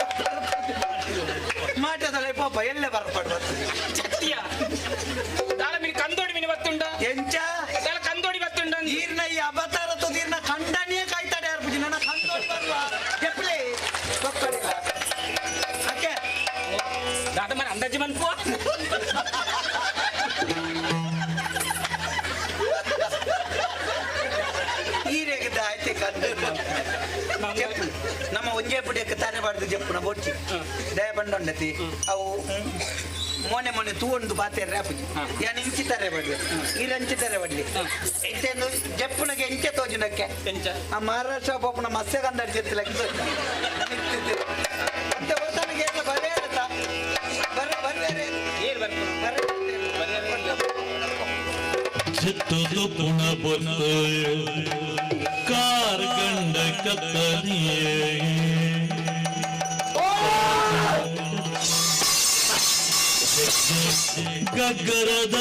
ಮಾಟೆ ತಲೆ ಪಾಪ ಎಲ್ಲ ಬರಪಾಡು ಬತ್ತು ಚತ್ತಿಯ ದಾಲ ಮಿನಿ ಕಂದೋಡಿ ಮಿನಿ ಬತ್ತುಂಡ ಎಂಚ ದಾಲ ಕಂದೋಡಿ ಬತ್ತುಂಡ ಈರ್ನ ಈ ಅವತಾರ ತೊದೀರ್ನ ಖಂಡನಿಯೇ ಕಾಯ್ತಾಡೆ ಅರ್ಪುಜಿ ನನ್ನ ಕಂದೋಡಿ ಬರುವ ಎಪ್ಲೆ ಬಕ್ಕಡಿಗ ಅಕ್ಕೆ ದಾದ ಮನೆ ಅಂದಾಜು ಮನ್ಪು ಈರೇಗದ ಆಯ್ತೆ ಕಂದು ಜಪ್ಪು ನಮ್ಮ ಒಂಜೇ ಪುಡಿಯಕ್ಕೆ ತಾನೆ ಬಾಡ್ದು ಜಪ್ಪುನ ಬೊಚ್ಚಿ ದಯ ಬಂಡೊಂಡತಿ ಅವು ಮೊನೆ ಮೊನೆ ತೂವೊಂದು ಪಾತೆರ್ರೆ ಆಪುಜಿ ಯಾನ್ ಇಂಚಿತಾರೆ ಬಡ್ಲಿ ಈರಂಚಿತಾರೆ ಬಡ್ಲಿ ಇತ್ತೇನು ಜಪ್ಪುನಗೆ ಎಂಚೆ ತೋಜುನಕ್ಕೆ ಎಂಚ ಆ ಮಹಾರಾಷ್ಟ್ರ ಪೋಪುನ ಮತ್ಸ್ಯ ಗಂಧ ಜೆತ್ತಲಕ್ಕೆ ಅಂತ ಬರ್ತಾನಿಗೆ ಎಲ್ಲ ಬರೇ ಇರುತ್ತಾ ಬರ ಬರ್ಬೇರೆ ಏರ್ ಬರ್ಪು ಚಿತ್ತದು ಪುಣ ಬೊತ್ತು ಕಾರ್ ಕಂಡ ಕತ್ತಲಿಯೇ ಗಗ್ಗರದ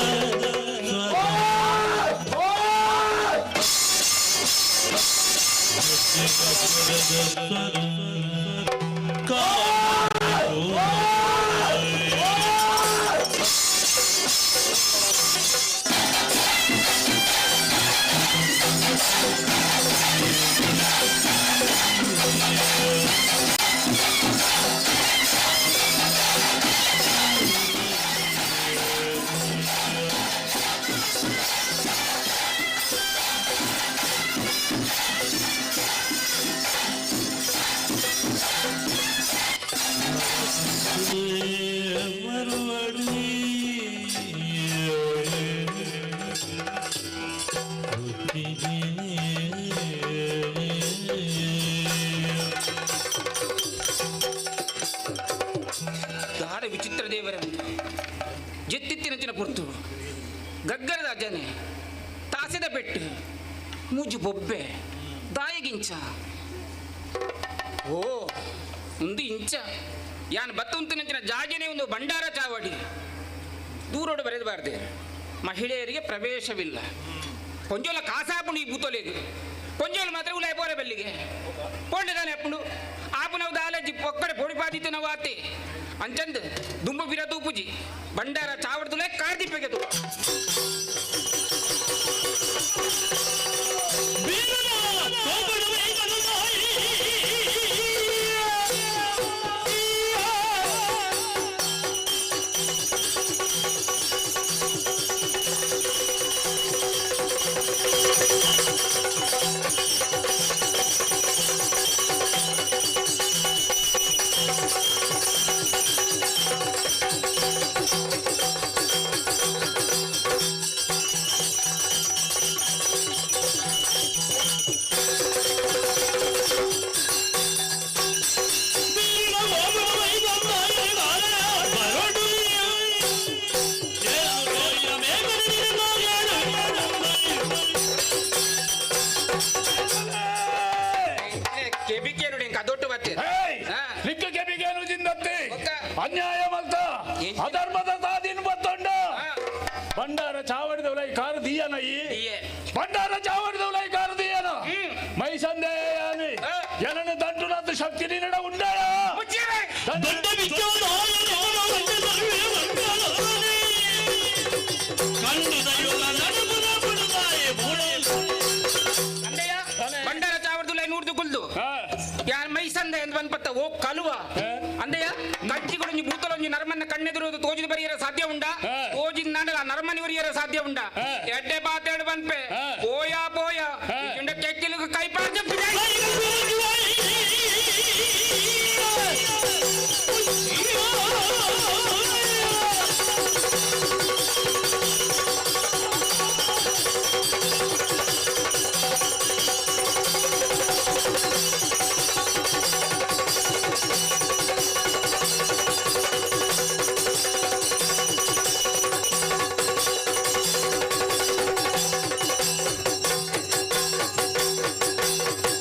ದಾರ ವಿಚಿತ್ರ ದೇವರ ಜೆತ್ತಿತ್ತಿನಂಚಿನ ಪುರ್ತು ಗಗ್ಗರದ ಅಜನೆ ತಾಸೆದ ಪೆಟ್ಟು ಮೂಜು ಬೊಬ್ಬೆ ದಾಯಗಿಂಚ ಓ ಒಂದು ಇಂಚ ಯಾನ್ ಬತ್ತುಂತಿನಂಚಿನ ಜಾಗೆನೇ ಒಂದು ಭಂಡಾರ ಚಾವಡಿ ದೂರೋಡು ಬರೆದಬಾರ್ದೆ ಮಹಿಳೆಯರಿಗೆ ಪ್ರವೇಶವಿಲ್ಲ ಕೊಂಜೋಲ ಕಾಸಾಪುಂಡು ಈ ಬೂತೊಲೆಗೆ ಕೊಂಜೋಲ ಮಾತ್ರ ಉಲಾಯ್ ಪೋರೆ ಬಲ್ಲಿಗೆ ಪೋಂಡೆ ಅಪ್ಪುಂಡು ಆಪು ನಾವು ದಾಲಜಿ ಒಕ್ಕಡೆ ಪೊಡಿ ಪಾದಿತ್ತು ನಾವು ಆತೆ ಅಂಚಂದ್ ದುಂಬು ಬಿರ ತೂಪುಜಿ ಭಂಡಾರ ಚಾವಡ್ದುಲೆ ಕಾರ್ದಿಪ್ಪೆಗೆ ತು ಕೆಬಿಕೆ ನೋಡಿ ಅದೊಟ್ಟು ಬತ್ತೆ ನಿಕ್ಕ ಕೆಬಿಗೇನು ಜಿಂದತ್ತಿ ಅನ್ಯಾಯ ಮಲ್ತ ಅಧರ್ಮದ ತಾದಿನ್ ಬತ್ತೊಂಡ ಭಂಡಾರ ಚಾವಡಿದವಲೈ ಕಾರು ದೀಯನ ಈ ಭಂಡಾರ ಚಾವಡಿದವಲೈ ಕಾರು ದೀಯನ ಮೈ ಸಂದೇಯಾನಿ ಜನನ ದಂಟುನಂತ ಶಕ್ತಿ ನಿನ್ನಡ ಉಂಡಯ ಅಂದಯ್ಯ ಭಂಡಾರ ಚಾವಡ್ದುಲೈ ನೂರ್ದು ಕುಲ್ದು ಯಾರ್ ಮೈಸಂದ ಎಂದು ಬಂದ್ಪತ್ತ ಓ ಕಲುವ ಅಂದಯ್ಯ ಕಜ್ಜಿಗಳು ಭೂತಲೊಂಜಿ ನರಮನ್ನ ಕಣ್ಣೆದುರು ತೋಜಿದ ಬರಿಯರ ಸಾಧ್ಯ ಉಂಡ ತೋಜಿದ ನಾಡಲ ನರಮನಿ ಬರಿಯರ ಸಾಧ್ಯ ಉಂಡ ಎಡ್ಡೆ ಬಾತೆರಡು ಬಂದ್ಪೆ ಪೋಯ ಪೋಯ ಇಂಡ ಕೆಕ್ಕಿಲಿಗೆ ಕೈ ಪಾಚ Thank you.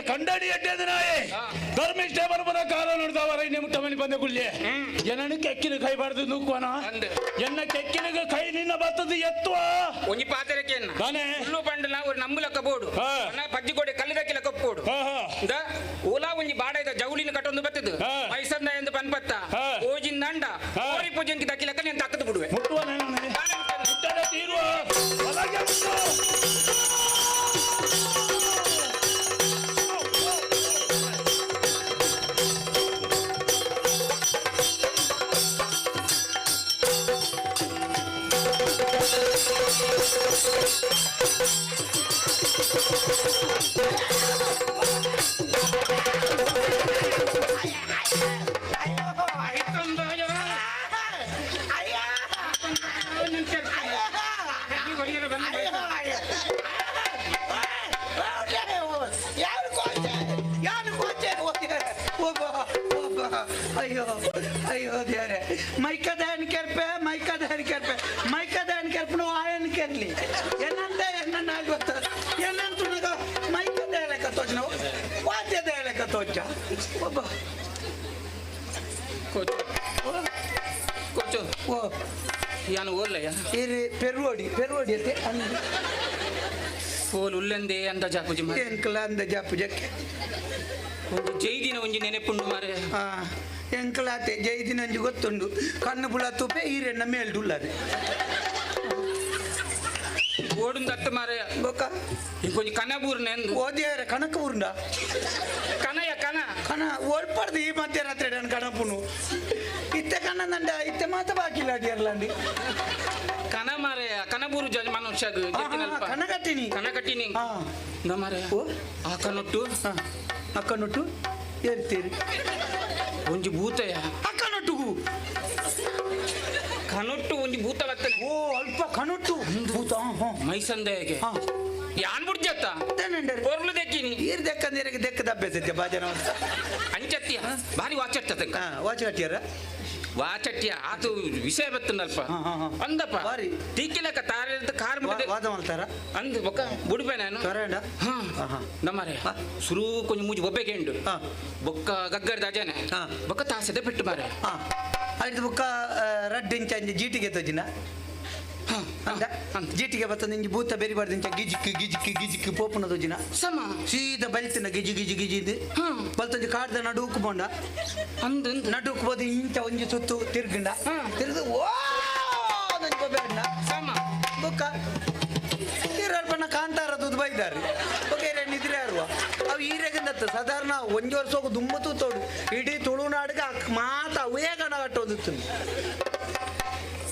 ಕಂಡಡಿ ಎಡ್ಡೆದನಾಯೆ ಧರ್ಮಿಷ್ಠ ಬರಬರ ಕಾಲ ನೋಡ್ದವರ ಇನ್ನೆ ಮುಟ್ಟ ಮನೆ ಬಂದ ಗುಳ್ಳೆ ಏನನ್ನು ಕೆಕ್ಕಿನ ಕೈ ಬಾರ್ದು ನೂಕುವನ ಎನ್ನ ಕೆಕ್ಕಿನ ಕೈ ನಿನ್ನ ಬತ್ತದ ಎತ್ತುವ ಒಂಜಿ ಪಾತೆರಕ್ಕೆ ಹುಲ್ಲು ಪಂಡಲ ಒಂದು ನಂಬುಲಕ್ಕ ಬೋಡು ಪಜ್ಜಿಗೋಡೆ ಕಲ್ಲದಕ್ಕಿಲ ಕಪ್ಪೋಡು ಓಲಾ ಒಂಜಿ ಬಾಡ ಇದ್ದ ಜೌಲಿನ ಕಟ್ಟೊಂದು ಬತ್ತದು ಮೈಸಂದ ಎಂದು ಪನ್ಪತ್ತ ಓಜಿನ ದಂಡ ಕೋರಿ ಪೂಜೆಂಕಿ ದಕ್ಕಿಲಕ್ಕ ನೀನು ತಕ್ಕದು ಬಿಡುವೆ ಮುಟ್ಟುವ ತೀರುವ ಅಯ್ಯೋ ಅಯ್ಯೋ ದೇವ್ರೆ ಮೈಕದ ಕೆರ್ಪೆ ಮೈಕದ ಕೆರ್ಪೆ ಮೈಕದ ಕೆರ್ಪನು ಆಯನ್ ಕೆರ್ಲಿ ಏನಂತ ಎನ್ನ ಗೊತ್ತ ಏನಂತ ಮೈಕದ ಹೇಳಕ ತೋಚ ನಾವು ವಾದ್ಯದ ಹೇಳಕ ತೋಚ ಒಬ್ಬ ಕೋಚು ಓ ಯಾನು ಓಲ್ಲಯ್ಯ ಇರಿ ಪೆರುವಡಿ ಪೆರುವಡಿ ಅತ್ತೆ ಓಲ್ ಉಲ್ಲಂದೆ ಅಂದ ಜಾಪುಜಿ ಮಾರೆ ಎಂಕಲ ಅಂದ ಜಾಪುಜಕ್ಕೆ ಒಂದು ಜೈದಿನ ಒಂಜಿ ನೆನೆಪುಂಡು ಮಾರೆ ಎಂಕಲಾತೆ ಜೈದಿನ ಒಂಜಿ ಗೊತ್ತುಂಡು ಕಣ್ಣು ಬುಳ ತುಪೆ ಈರೆಣ್ಣ ಮೇಲ್ಡುಲ್ಲದೆ ಓಡುಂದು ಅತ್ತ ಮಾರೆ ಬೊಕ್ಕ ಇಂಕೊಂಜಿ ಕನಬೂರ್ನ ಎಂದು ಓದಿಯಾರೆ ಕನಕ ಊರ್ನ ಕನಯ ಕನ ಕನ ಓಡ್ಪಾಡ್ದು ಈ ಮಧ್ಯರಾತ್ರಿ ನಾನು ಕಣಪುನು ಇತ್ತೆ ಕಣ ನಂಡ ಇತ್ತೆ ಮಾತ ಬಾಕಿಲ್ಲ ಅಡಿಯರ್ಲಂಡಿ ಕನ ಮಾರೆ ಕನಬೂರು ಜನ ಮನುಷ್ಯಗ್ ಕನ ಕಟ್ಟಿನಿ ಕನ ಕಟ್ಟಿನಿ ನ ಮಾರೆ ಆ ಕನೊಟ್ಟು ಅಕ್ಕನೊಟ್ಟು ಏರ್ತೀರಿ ಒಂಜಿ ಭೂತಯ ಅಕ್ಕನೊಟ್ಟುಗು ಕನೊಟ್ಟು ಒಂಜಿ ಭೂತ ಬರ್ತನೆ ಓ ಅಲ್ಪ ಕನೊಟ್ಟು ಭೂತ ಮೈಸಂದೆಗೆ ಯಾನ್ ಬುಡ್ಜತ್ತ ಪೊರ್ಲು ದೆಕ್ಕಿನಿ ಈರ್ ದೆಕ್ಕಂದಿರಗೆ ದೆಕ್ಕ ದಬ್ಬೆಸತ್ತೆ ಬಾಜನ ಅಂಚತ್ತಿಯ ಭಾರಿ ವಾಚಟ್ಟ ವಾಚಟ್ಟಿಯರ ವಾಚಟ್ಟಿಯ ಆತು ವಿಷಯ ಬತ್ತಂದಲ್ಪ ಅಂದಪ್ಪ ಟೀಕಿಲಕ್ಕ ತಾರದ ಕಾರ್ ವಾದ ಮಾಡ್ತಾರ ಅಂದ್ ಬೊಕ್ಕ ಬುಡ್ಪೆ ನಾನು ನಮ್ಮರೆ ಸುರು ಕೊಂಚ ಮೂಜಿ ಬೊಬ್ಬೆ ಕೆಂಡು ಬೊಕ್ಕ ಗಗ್ಗರ್ದ ಅಜನೆ ಬೊಕ್ಕ ತಾಸದೆ ಪೆಟ್ಟು ಮಾರೆ ಐದು ಬೊಕ್ಕ ರಡ್ಡು ಇಂಚ ಅಂಜಿ ಜೀಟಿಗೆ ತೋಜಿನ ಅಂದ ಜೀಟಿಗೆ ಬತ್ತದ ಇಂಜಿ ಭೂತ ಬೆರಿ ಬಾರ್ದು ಇಂಚ ಗಿಜಿಕ್ ಗಿಜಿಕ್ ಗಿಜಿಕ್ ಪೋಪುನ ತೋಜಿನ ಸಮ ಸೀದಾ ಬಲ್ತಿನ ಗಿಜಿ ಗಿಜಿ ಗಿಜಿ ಬಲ್ತೊಂಜಿ ಕಾಡ್ದ ನಡುಕು ಬೋಂಡ ಅಂದ್ ನಡುಕು ಬೋದು ಇಂಚ ಒಂಜಿ ಸುತ್ತು ತಿರ್ಗಂಡ ತಿರ್ಗು ಓ ಬೇಡ ಸಮ ಬೊಕ್ಕ ತೀರಲ್ಪನ ಕಾಂತಾರ ತುದು ಬೈದಾರೆ ಓಕೆ ನಿದ್ರೆ ಅರ್ವ ಅವು ಈರೆಗಿಂದತ್ತು ಸಾಧಾರಣ ಒಂಜಿ ವರ್ಷ ಹೋಗು ದುಂಬ ತೂತೋಡು ಇಡೀ ತುಳುನಾಡಿಗೆ ಮಾತ ಅವೇ ಗಣ ಕಟ್ಟೋದು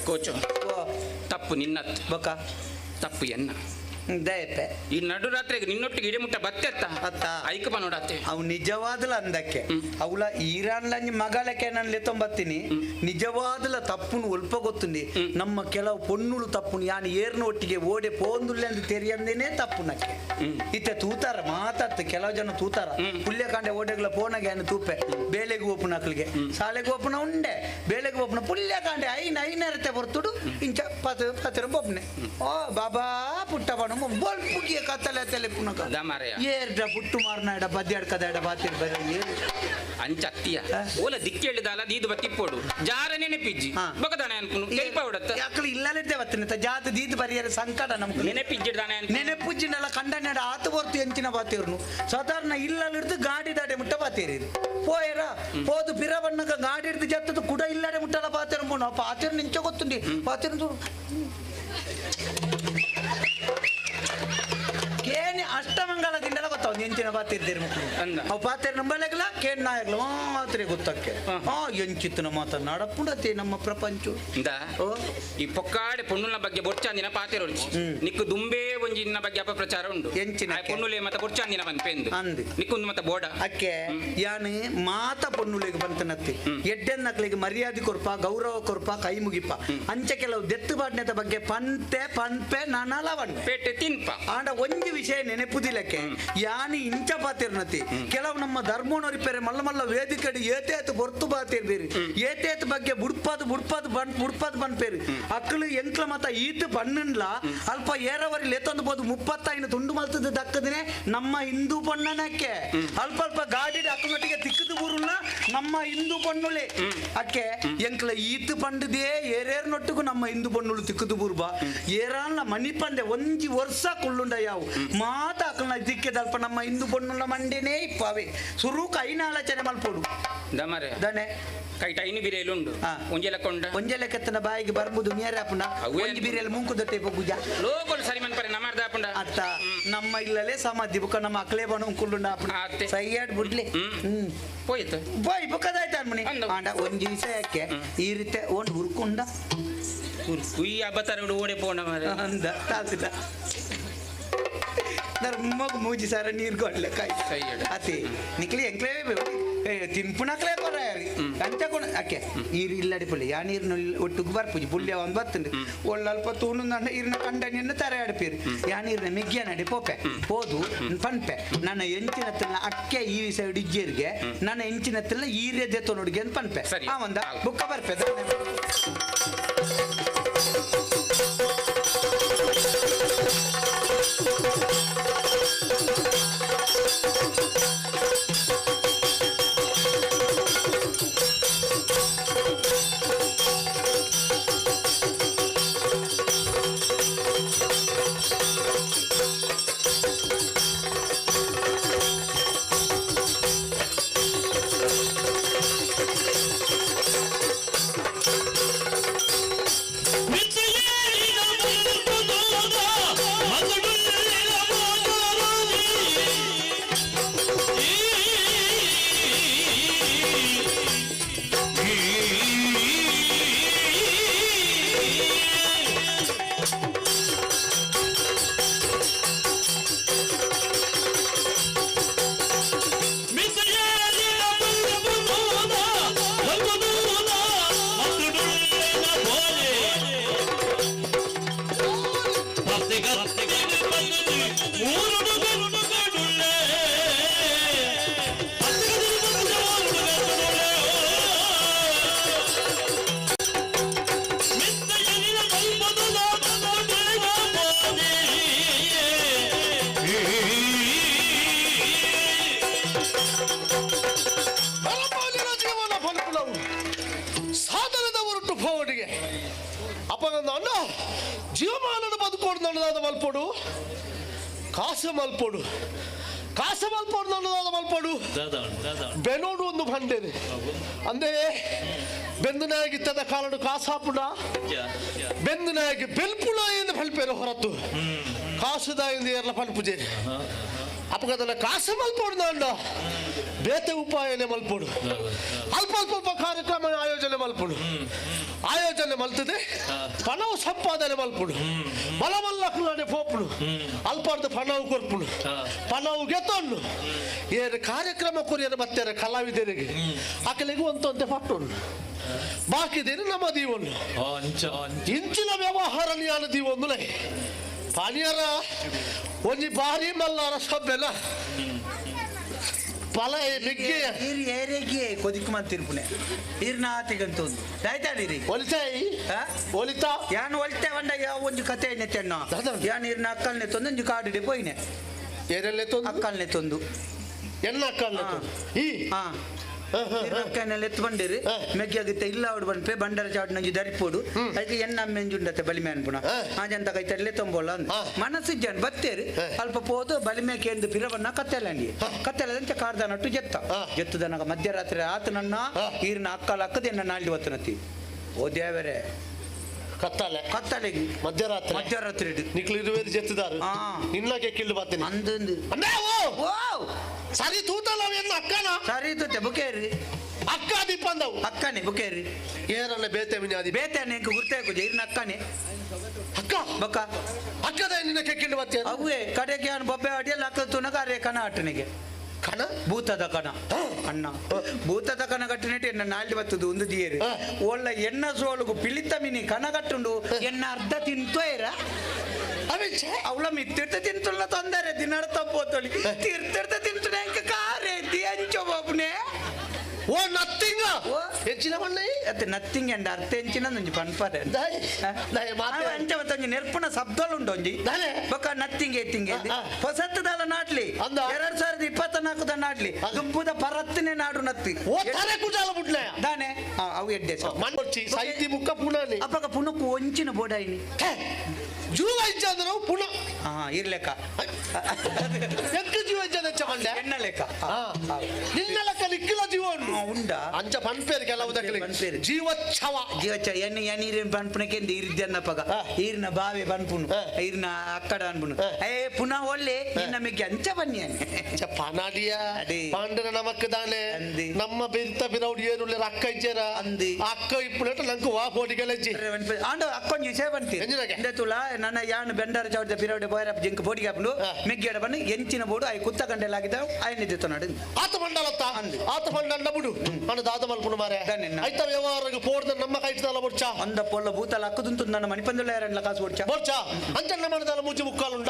ಕೋಚು ತಪ್ಪು ನಿನ್ನತ್ತು ಬೊಕ್ಕ ತಪ್ಪು ಎನ್ನ ದಯಪೆ ಈ ನಡು ರಾತ್ರಿಗೆ ನಿನ್ನೊಟ್ಟಿಗೆ ಇಡೀ ಮುಟ್ಟ ಬತ್ತೆತ್ತ ಅತ್ತ ಐಕಪ್ಪ ನೋಡತ್ತೆ ಅವು ನಿಜವಾದಲ ಅಂದಕ್ಕೆ ಅವಳ ಈರಾನ್ಲಂಜಿ ಮಗಳಕ್ಕೆ ನಾನು ಲೆತ್ತೊಂಬತ್ತೀನಿ ನಿಜವಾದಲ ತಪ್ಪುನು ಒಲ್ಪ ಗೊತ್ತುಂದಿ ನಮ್ಮ ಕೆಲವು ಪೊನ್ನುಳು ತಪ್ಪುನು ಯಾನ್ ಏರ್ನ ಒಟ್ಟಿಗೆ ಓಡೆ ಪೋಂದುಲ್ಲೆ ಅಂತ ತೆರಿಯಂದೇನೆ ತಪ್ಪುನಕ್ಕೆ ಇತ್ತೆ ತೂತಾರ ಮಾತಾಡ್ತ ಕೆಲವು ಜನ ತೂತಾರ ಪುಲ್ಯಕಾಂಡೆ ಓಡೆಗಳ ಪೋನಗೆ ಯಾನು ತೂಪೆ ಬೇಲೆಗೆ ಓಪುನಕ್ಲಿಗೆ ಶಾಲೆಗೆ ಓಪುನ ಉಂಡೆ ಬೇಲೆಗೆ ಓಪುನ ಪುಲ್ಯಕಾಂಡೆ ಐನ ಐನರತೆ ಬರ್ತುಡು ಇಂಚ ಪತ ಪತರ ಬೊಬ್ನೆ ಓ ಬಾಬಾ ಪುಟ್ಟ ಬಣ ಬೊಲ್ಪುಗಿಯ ಕತ್ತಲೆ ತಲೆ ಪುನಕ ಮಾರಾಯ ಏರ್ಡ ಪುಟ್ಟು ಮಾರ್ನಾಡ ಬದ್ಯಾಡ್ಕದಾಡ ಬಾತಿರ್ ಬರ ಅಂಚತ್ತಿಯ ಓಲ ದಿಕ್ಕಿ ಹೇಳಿದಾಲ ದೀದು ಬತ್ತಿಪ್ಪೋಡು ಜಾರ ನೆನಪಿಜ್ಜಿ ಬೊಕದಾನೆ ಅನ್ಪುನು ಕೈಪ ಹೊಡತ್ತ ಯಾಕಲು ಇಲ್ಲಲಿದ್ದೆ ಬತ್ತಿನ ಜಾತ ದೀದ್ ಬರಿಯರ ಸಂಕಟ ನಮ್ಗೆ ನೆನಪಿಜ್ಜಿಡ್ದಾನೆ ನೆನಪುಜ್ಜಿನಲ್ಲ ಕಂಡನೆಡ ಆತು ಬರ್ತು ಎಂಚಿನ ಬಾತಿರ್ನು ಸಾಧಾರಣ ಇಲ್ಲಲಿಡ್ದು ಗಾಡಿ ದಾಡೆ ಮುಟ್ಟ ಬಾತೀರಿ ಪೋಯರ ಪೋದು ಪಿರ ಬಣ್ಣಕ ಗಾಡಿ ಹಿಡ್ದು ಜತ್ತದು ಕುಡ ಇಲ್ಲಡೆ ಮುಟ್ಟಲ ಬಾತಿರ್ ಮುನ್ನ ಪಾತಿರ್ ನಿಂಚ ಗೊತ್ತುಂಡಿ ಪಾತಿರ್ ಕೇನಿ ಅಷ್ಟಮಂಗಲ ದಿಂಡಲ ಗೊತ್ತಾವ ಎಂಚಿನ ಬಾತಿರ್ದಿರಿ ಮಕ್ಕಳು ಅವು ಪಾತಿರ್ ನಂಬಲೆಗ್ಲ ಕೇನ್ ನಾಯಗ್ಲ ಮಾತ್ರೆ ಗೊತ್ತಕ್ಕೆ ಆ ಎಂಚಿತ್ತು ನಮ್ಮ ಮಾತ ನಡಪುಂಡತೆ ನಮ್ಮ ಪ್ರಪಂಚ ಇಂದ ಈ ಪೊಕ್ಕಾಡೆ ಪೊಣ್ಣುಲ ಬಗ್ಗೆ ಬೊರ್ಚಾಂದಿನ ಪಾತಿರೊಡ್ಚಿ ನಿಕ್ಕು ದುಂಬೇ ಒಂಜಿ ನಿನ್ನ ಬಗ್ಗೆ ಅಪಪ್ರಚಾರ ಉಂಡು ಎಂಚಿನ ಪೊಣ್ಣುಲೆ ಮತ್ತ ಬೊರ್ಚಾಂದಿನ ಬಂದ್ಪೆಂದು ಅಂದು ನಿಕ್ಕೊಂದು ಮತ್ತ ಬೋಡ ಅಕ್ಕೆ ಯಾನ್ ಮಾತ ಪೊಣ್ಣುಲೆಗ್ ಬಂತನತ್ತಿ ಎಡ್ಡೆನ್ನಕ್ಲಿಗೆ ಮರ್ಯಾದೆ ಕೊರ್ಪ ಗೌರವ ಕೊರ್ಪ ಕೈ ಮುಗಿಪ ಅಂಚೆ ಕೆಲವು ದೆತ್ತು ಬಾಡ್ನೆದ ಬಗ್ಗೆ ಪಂತೆ ಪನ್ಪೆ ನಾನಲ ಪೇಟೆ ತಿನ್ಪ ಆಂಡ ಒಂಜಿ ವಿಷಯ ನೆನಪುದಿಲಕ್ಕೆ ಯಾನ್ ಯಾನಿ ಇಂಚ ಪಾತಿರ್ನತಿ ಕೆಲವು ನಮ್ಮ ಧರ್ಮನೊರಿಪೆರೆ ಮಲ್ಲ ಮಲ್ಲ ವೇದಿಕೆಡು ಏತೇತು ಬೊರ್ತು ಬಾತಿರ್ಬೇರಿ ಏತೇತ್ ಬಗ್ಗೆ ಬುಡ್ಪಾದು ಬುಡ್ಪಾದು ಬನ್ ಬುಡ್ಪಾದು ಬನ್ಪೇರಿ ಅಕ್ಕಲು ಎಂಕ್ಲ ಮತ ಈತ್ ಬಣ್ಣನ್ಲ ಅಲ್ಪ ಏರವರಿ ಲೇತೊಂದು ಬೋದು 35 ತುಂಡು ಮಲ್ತದ ದಕ್ಕದಿನೇ ನಮ್ಮ ಹಿಂದೂ ಪೊಣ್ಣನಕ್ಕೆ ಅಲ್ಪ ಅಲ್ಪ ಗಾಡಿ ಅಕ್ಕನೊಟ್ಟಿಗೆ ತಿಕ್ಕದು ಬೂರುಲ್ಲ ನಮ್ಮ ಹಿಂದೂ ಪೊಣ್ಣುಳೆ ಅಕ್ಕೆ ಎಂಕ್ಲ ಈತ್ ಪಂಡದೇ ಏರೇರ್ ನೊಟ್ಟಿಗೂ ನಮ್ಮ ಹಿಂದೂ ಪೊಣ್ಣುಳು ತಿಕ್ಕದು ಬೂರ್ಬಾ ಏರಾನ್ಲ ಮಣಿಪಂದೆ ಒಂಜಿ ವರ್ಷ ಕುಳ್ಳುಂಡ ಯಾವು ಮಾತ ಅಕ್ಕಲ್ನ ದಿಕ್ಕೆದಲ್ಪ ನಮ್ಮ ಹಿಂದೂ ಪೊಣ್ಣುಳ ಮಂಡಿನೇ ಇಪ್ಪಾವೆ ಸುರುಕು ಐನ ಆಲೋಚನೆ ಮಲ್ಪೋಡು ದಮರೆ ದನೆ ಕೈಟ ಐನು ಬಿರೇಲು ಉಂಡು ಒಂಜೆ ಲೆಕ್ಕ ಒಂಜೆ ಲೆಕ್ಕತ್ತನ ಬಾಯಿಗೆ ಬರ್ಬುದು ನೇರಪ್ಪನ ಒಂಜಿ ಬಿರೇಲು ಮೂಂಕು ದೊಟ್ಟೆ ಪೂಜಾ ಲೋಕಲ್ ಸರಿ ಮನ್ಪರೆ ನಮಾರ್ದ ಆಪುಂಡ ಅತ್ತ ನಮ್ಮ ಇಲ್ಲಲೇ ಸಮಾಧಿ ಬುಕ್ಕ ನಮ್ಮ ಅಕ್ಲೆ ಬಣ ಕುಳ್ಳುಂಡ ಆಪುಂಡ ಸೈಯಾಡ್ ಬುಡ್ಲೆ ಪೋಯ್ತು ಪೋಯ್ ಬುಕ್ಕದಾಯ್ತು ಅನ್ಮನಿ ಆಂಡ ಒಂಜಿ ವಿಷಯಕ್ಕೆ ಈ ರೀತಿ ಒಂದು ಹುರ್ಕುಂಡ ಈ ಅಬತಾರ ಓಡೆ ಪೋಣ ಮಾರೆ ಅಂದ ತಾಸಿದ ಧರ್ಮಗ್ ಮೂಜಿ ಸಾರ ನೀರು ಕೊಡ್ಲೆ ಕಾಯಿ ಅತಿ ನಿಕ್ಲಿ ಎಂಕ್ಲೇ ತಿನ್ಪುಣಕ್ಲೇ ಕೊರ ಅಂಚ ಕೊಣ ಅಕ್ಕೆ ಈರು ಇಲ್ಲಡಿ ಪುಳ್ಳಿ ಯಾ ನೀರು ಒಟ್ಟುಗು ಬರ್ಪುಜಿ ಪುಳ್ಳಿ ಒಂದು ಬತ್ತುಂಡು ಒಳ್ಳಲ್ಪ ತೂನು ನನ್ನ ಈರ್ನ ಕಂಡ ನಿನ್ನ ತರೆ ಅಡಪೀರು ಯಾ ನೀರ್ನ ಮಿಗ್ಗಿಯ ನಡಿ ಪೋಪೆ ಪೋದು ಪನ್ಪೆ ನನ್ನ ಎಂಚಿನ ತಿನ್ನ ಅಕ್ಕೆ ಈ ಸೈಡ್ ಇಜ್ಜೇರಿಗೆ ನನ್ನ ಎಂಚಿನ ತಿನ್ನ ಈರೇ ದೇತೋ ನೋಡಿಗೆ ಅಂತ ಪನ್ಪೆ ಆ ಒಂದ ಬುಕ್ಕ ಬರ್ಪೆ. ಜೀವನ ಫಲಪುಲವು ಸಾಧನದ ಹೊರಟು ಫೋಡಿಗೆ ಅಪ್ಪಗಂದ ಅಣ್ಣ ಜೀವಮಾನದ ಬದುಕೋಡು ನನ್ನದಾದ ಮಲ್ಪೋಡು ಕಾಸು ಮಲ್ಪೋಡು ಕಾಸು ಮಲ್ಪೋಡು ನನ್ನದಾದ ಮಲ್ಪೋಡು ಬೆನೋಡು ಒಂದು ಬಂಡೇನೆ ಅಂದೇ ಬೆಂದು ನಾಯಕಿತ್ತದ ಕಾಲಡು ಕಾಸಾಪುಡ ಬೆಂದು ನಾಯಕಿ ಬೆಲ್ಪುಳ ಎಂದು ಫಲ್ಪೇರು ಹೊರತು ಕಾಸುದ ಎಂದು ಏರ್ಲ ಪಲ್ಪುಜೇರಿ ಅಪಗದನ ಕಾಸು ಮಲ್ಪೋಡು ನಾಂಡ ಬೇತೆ ಉಪಾಯನೆ ಮಲ್ಪೋಡು ಅಲ್ಪ ಅಲ್ಪ ಕಾರ್ಯಕ್ರಮ ಆಯೋಜನೆ ಮಲ್ಪೋಡು ಆಯೋಜನೆ ಮಲ್ತದೆ ಪಣವು ಸಂಪಾದನೆ ಮಲ್ಪುಡು ಬಲಮಲ್ಲ ಕುಲಾಡೆ ಪೋಪುಡು ಅಲ್ಪಾರ್ದು ಪಣವು ಕೊರ್ಪುಡು ಪಣವು ಗೆತ್ತೊಂಡು ಏರು ಕಾರ್ಯಕ್ರಮ ಕೊರಿಯರ ಮತ್ತೆರ ಕಲಾವಿದರಿಗೆ ಅಕಲಿಗೆ ಒಂತೊಂತೆ ಪಟ್ಟುಂಡು ಬಾಕಿದೇನು ನಮ್ಮ ದೀವೊಂದು ಇಂಚಿನ ವ್ಯವಹಾರ ನಿಯಾನ ದೀವೊಂದು ಲೈ ಪಾನಿಯರ ಒಂಜಿ ಬಾರಿ ಮಲ್ಲಾರ ಸಬ್ಬೆಲ್ಲ ಫಲ ಮಿಗ್ಗೆ ಈರ್ ಏರೆಗೆ ಕೊದಿಕ್ ಮಂತಿರ್ಪುನೆ ಈರ್ನ ಆತಿಗಂತ ಒಂದು ಆಯ್ತಾಡಿರಿ ಒಲಿತಾಯಿ ಒಲಿತಾ ಯಾನ್ ಒಲಿತೆ వంಡ ಯಾವ ಒಂಜಿ ಕತೆ ನೆತ್ತೆಣ್ಣ ಯಾನ್ ಈರ್ನ ಅಕ್ಕಲ್ನೆ ತಂದು ಒಂಜಿ ಕಾಡಿಡೆ ಪೋಯಿನೆ ಏರೆಲ್ಲೆ ತಂದು ಅಕ್ಕಲ್ನೆ ತಂದು ಎನ್ನ ಅಕ್ಕಲ್ನೆ ಈ ಹಾ ಅಕ್ಕನೆಲ್ಲ ಎತ್ತು ಬಂಡಿರಿ ಮೆಗ್ಗಿಯಾಗುತ್ತೆ ಇಲ್ಲ ಅವಡು ಬಂಡ್ಪೆ ಬಂಡರ ಚಾಟ್ ನಂಜು ದರಿಪೋಡು ಅದಕ್ಕೆ ಎಣ್ಣ ಮೆಂಜು ಉಂಡತ್ತೆ ಬಲಿಮೆ ಅನ್ಪುಣ ಆ ಜಂತ ಕೈ ತಡಲೆ ತೊಂಬೋಲ ಅಂದ್ ಮನಸ್ಸು ಜನ ಬತ್ತೇರಿ ಅಲ್ಪ ಪೋದು ಬಲಿಮೆ ಕೇಂದ್ರ ಪಿರವನ್ನ ಕತ್ತೆಲಂಡಿ ಕತ್ತೆಲದಂಚ ಕಾರ್ದ ನಟ್ಟು ಜೆತ್ತ ಜೆತ್ತದನಗ ಮಧ್ಯರಾತ್ರಿ ಆತ ನನ್ನ ಈರ್ನ ಅಕ್ಕಲ ಅಕ್ಕದ ಎನ್ನ ನಾಳಿ ಒತ್ತನತಿ ಓ ದೇವರೇ ಕತ್ತಲೆ ಕತ್ತಲೆಗೆ ಮಧ್ಯರಾತ್ರಿ ಮಧ್ಯರಾತ್ರಿ ನಿಕ್ಲು ಇರುವೇರು ಜೆತ್ತಿದಾರು ನಿನ್ನಗೆ ಕಿಲ್ಲು ಬರ್ತೀನಿ ಅಂದಂದು ಓ ಸರಿ ತೂತಲ್ಲ ಎನ್ನ ಅಕ್ಕನ ಸರಿ ತೂತೆ ಬುಕೇರಿ ಅಕ್ಕ ದೀಪಂದವು ಅಕ್ಕನೆ ಬುಕೇರಿ ಏರಲ್ಲ ಬೇತೆ ವಿನಾದಿ ಬೇತೆ ನೆಂಕ ಗುರ್ತಾಕು ಇರ್ನ ಅಕ್ಕನೆ ಅಕ್ಕ ಬಕ್ಕ ಅಕ್ಕದ ನಿನ್ನ ಕೆಕ್ಕಿಂಡು ಬತ್ತೆ ಅವೇ ಕಡೆಗೆ ಅವನು ಬೊಬ್ಬೆ ಅಡಿಯಲ್ಲಿ ಅಕ್ಕ ತುನಗ ಅರೆ ಕಣ ಆಟನಿಗೆ ಕಣ ಭೂತದ ಕಣ ಅಣ್ಣ ಭೂತದ ಕಣ ಕಟ್ಟಿನಟ್టు ಎನ್ನ ನಾಳಿ ಬತ್ತದು ಒಂದು ದಿಯರು ಒಳ್ಳ ಎಣ್ಣ ಸೋಳುಗು ಪಿಳಿತ ಮಿನಿ ಕಣ ಕಟ್ಟುಂಡು ಎನ್ನ ಅರ್ಧ ತಿಂತೋ ಇರ ಅವಿಚ್ಚ ಅವಳ ಮಿತ್ತಿರ್ತ ತಿಂತುಲ್ಲ ತೊಂದರೆ ದಿನಡ ತಪ್ಪೋತೊಳಿ ತಿರ್ತಿರ್ತ ತಿಂತುನ ಎಂಕ ಕಾರೆ the ಅಂಚೋ ಬಾಬುನೆ. ಓ ನಥಿಂಗ್ ಎಂಚಿನ ಮಣ್ಣೆ ಅತ್ತೆ ನಥಿಂಗ್ ಅಂಡ್ ಅರ್ಥ ಎಂಚಿನ ಒಂಜಿ ಪನ್ಪರೆ ಅಂಚ ಮತ್ತೊಂಜಿ ನೆರ್ಪುನ ಶಬ್ದಲು ಉಂಡು ಒಂಜಿ ಬೊಕ್ಕ ನಥಿಂಗ್ ಏತಿಂಗ್ ಹೊಸತ್ತದಲ್ಲ ನಾಟ್ಲಿ 2024 the ನಾಟ್ಲಿ ದುಂಬುದ ಪರತ್ತನೆ ನಾಡು ನತ್ತಿ. ಓ ತಾರೆ ಕುಜಾಲ ಬುಡ್ಲೆ ದಾನೆ ಅವು ಎಡ್ಡೆ ಮಣ್ಣೊಚ್ಚಿ ಸೈತಿ ಮುಕ್ಕ ಪುಣನೆ ಅಪ್ಪಗ ಪುನಕ್ಕು ಒಂಚಿನ ಬೋಡಾಯಿನಿ ಜೂವ ಇಜ್ಜಂದ್ರೆ ಪುಣ ಹಾ ಇರ್ಲೆಕ್ಕ ಎಕ್ಕ ಜೀವ ಇಜ್ಜಂದ್ರೆ ಮಂಡೆ ಎನ್ನ ಲೆಕ್ಕ ನಿನ್ನ ಲೆಕ್ಕ ನಿಕ್ಕಿಲ ಜೀವ ಉಂಡು ಉಂಡ ಅಂಚ ಪನ್ಪೇರು ಕೆಲವು ದಕ್ಕಲಿ ಜೀವಚ್ಛವ ಜೀವಚ್ಛ ಎಣ್ಣೆ ಎಣ್ಣೀರಿನ ಪನ್ಪುನಕ್ಕೆ ಇರ್ದನ್ನಪ್ಪಗ ಈರ್ನ ಬಾವೆ ಪನ್ಪುನು ಈರ್ನ ಅಕ್ಕಡ ಅನ್ಪುನು ಏ ಪುನಃ ಒಳ್ಳೆ ನಿನ್ನ ಮಿಗ್ಗೆ ಅಂಚ ಬನ್ನಿ ಪನಾಡಿಯ ಪಾಂಡನ ನಮಕ್ ದಾನೆ ನಮ್ಮ ಬೆಂತ ಬಿರೌಡಿ ಏನುಳ್ಳೆ ಅಕ್ಕ ಇಜ್ಜೇರ ಅಕ್ಕ ಇಪ್ಪುನಟ ನಂಗೆ ವಾ ಪೋಟಿಗೆಲಜ್ಜಿ ಆಂಡ ಅಕ್ಕೊಂಜಿ ವಿಷಯ ಬಂತಿ ತುಲ ನನ್ನ ಯಾನ್ ಬೆಂಡಾರ ಚೌದ ಪಿರೌಡೆ ಬೋಯರಪ್ಪ ಜಿಂಕ್ ಬೋಡಿಗೆ ಹಾಪುಂಡು ಮೆಗ್ಗೆಡ ಬನ್ನಿ ಎಂಚಿನ ಬೋಡು ಆಯ್ ಕುತ್ತ ಗಂಟೆಲಾಗಿದ್ದ ಆಯ್ನಿದ್ದೆ ತೊನಾಡು ಆತ ಮಂಡಲತ್ತ ಆತ ಮಂಡಲ ಬುಡು ಅಣ್ಣ ದಾದ ಮಲ್ಪುನು ಮಾರೆ ಐತ ವ್ಯವಹಾರಕ್ಕೆ ಪೋಡ್ದ ನಮ್ಮ ಕೈಟ್ದಲ್ಲ ಬೊಡ್ಚ ಅಂದ ಪೊಲ್ಲ ಭೂತಲ ಅಕ್ಕದುಂತು ನನ್ನ ಮಣಿಪಂದುಲ ಎರಡ್ಲ ಕಾಸು ಬೊಡ್ಚ ಬೊಡ್ಚ ಅಂಚಣ್ಣ ಮಾಡದಲ್ಲ ಮೂಚಿ ಮುಕ್ಕಾಲುಂಡ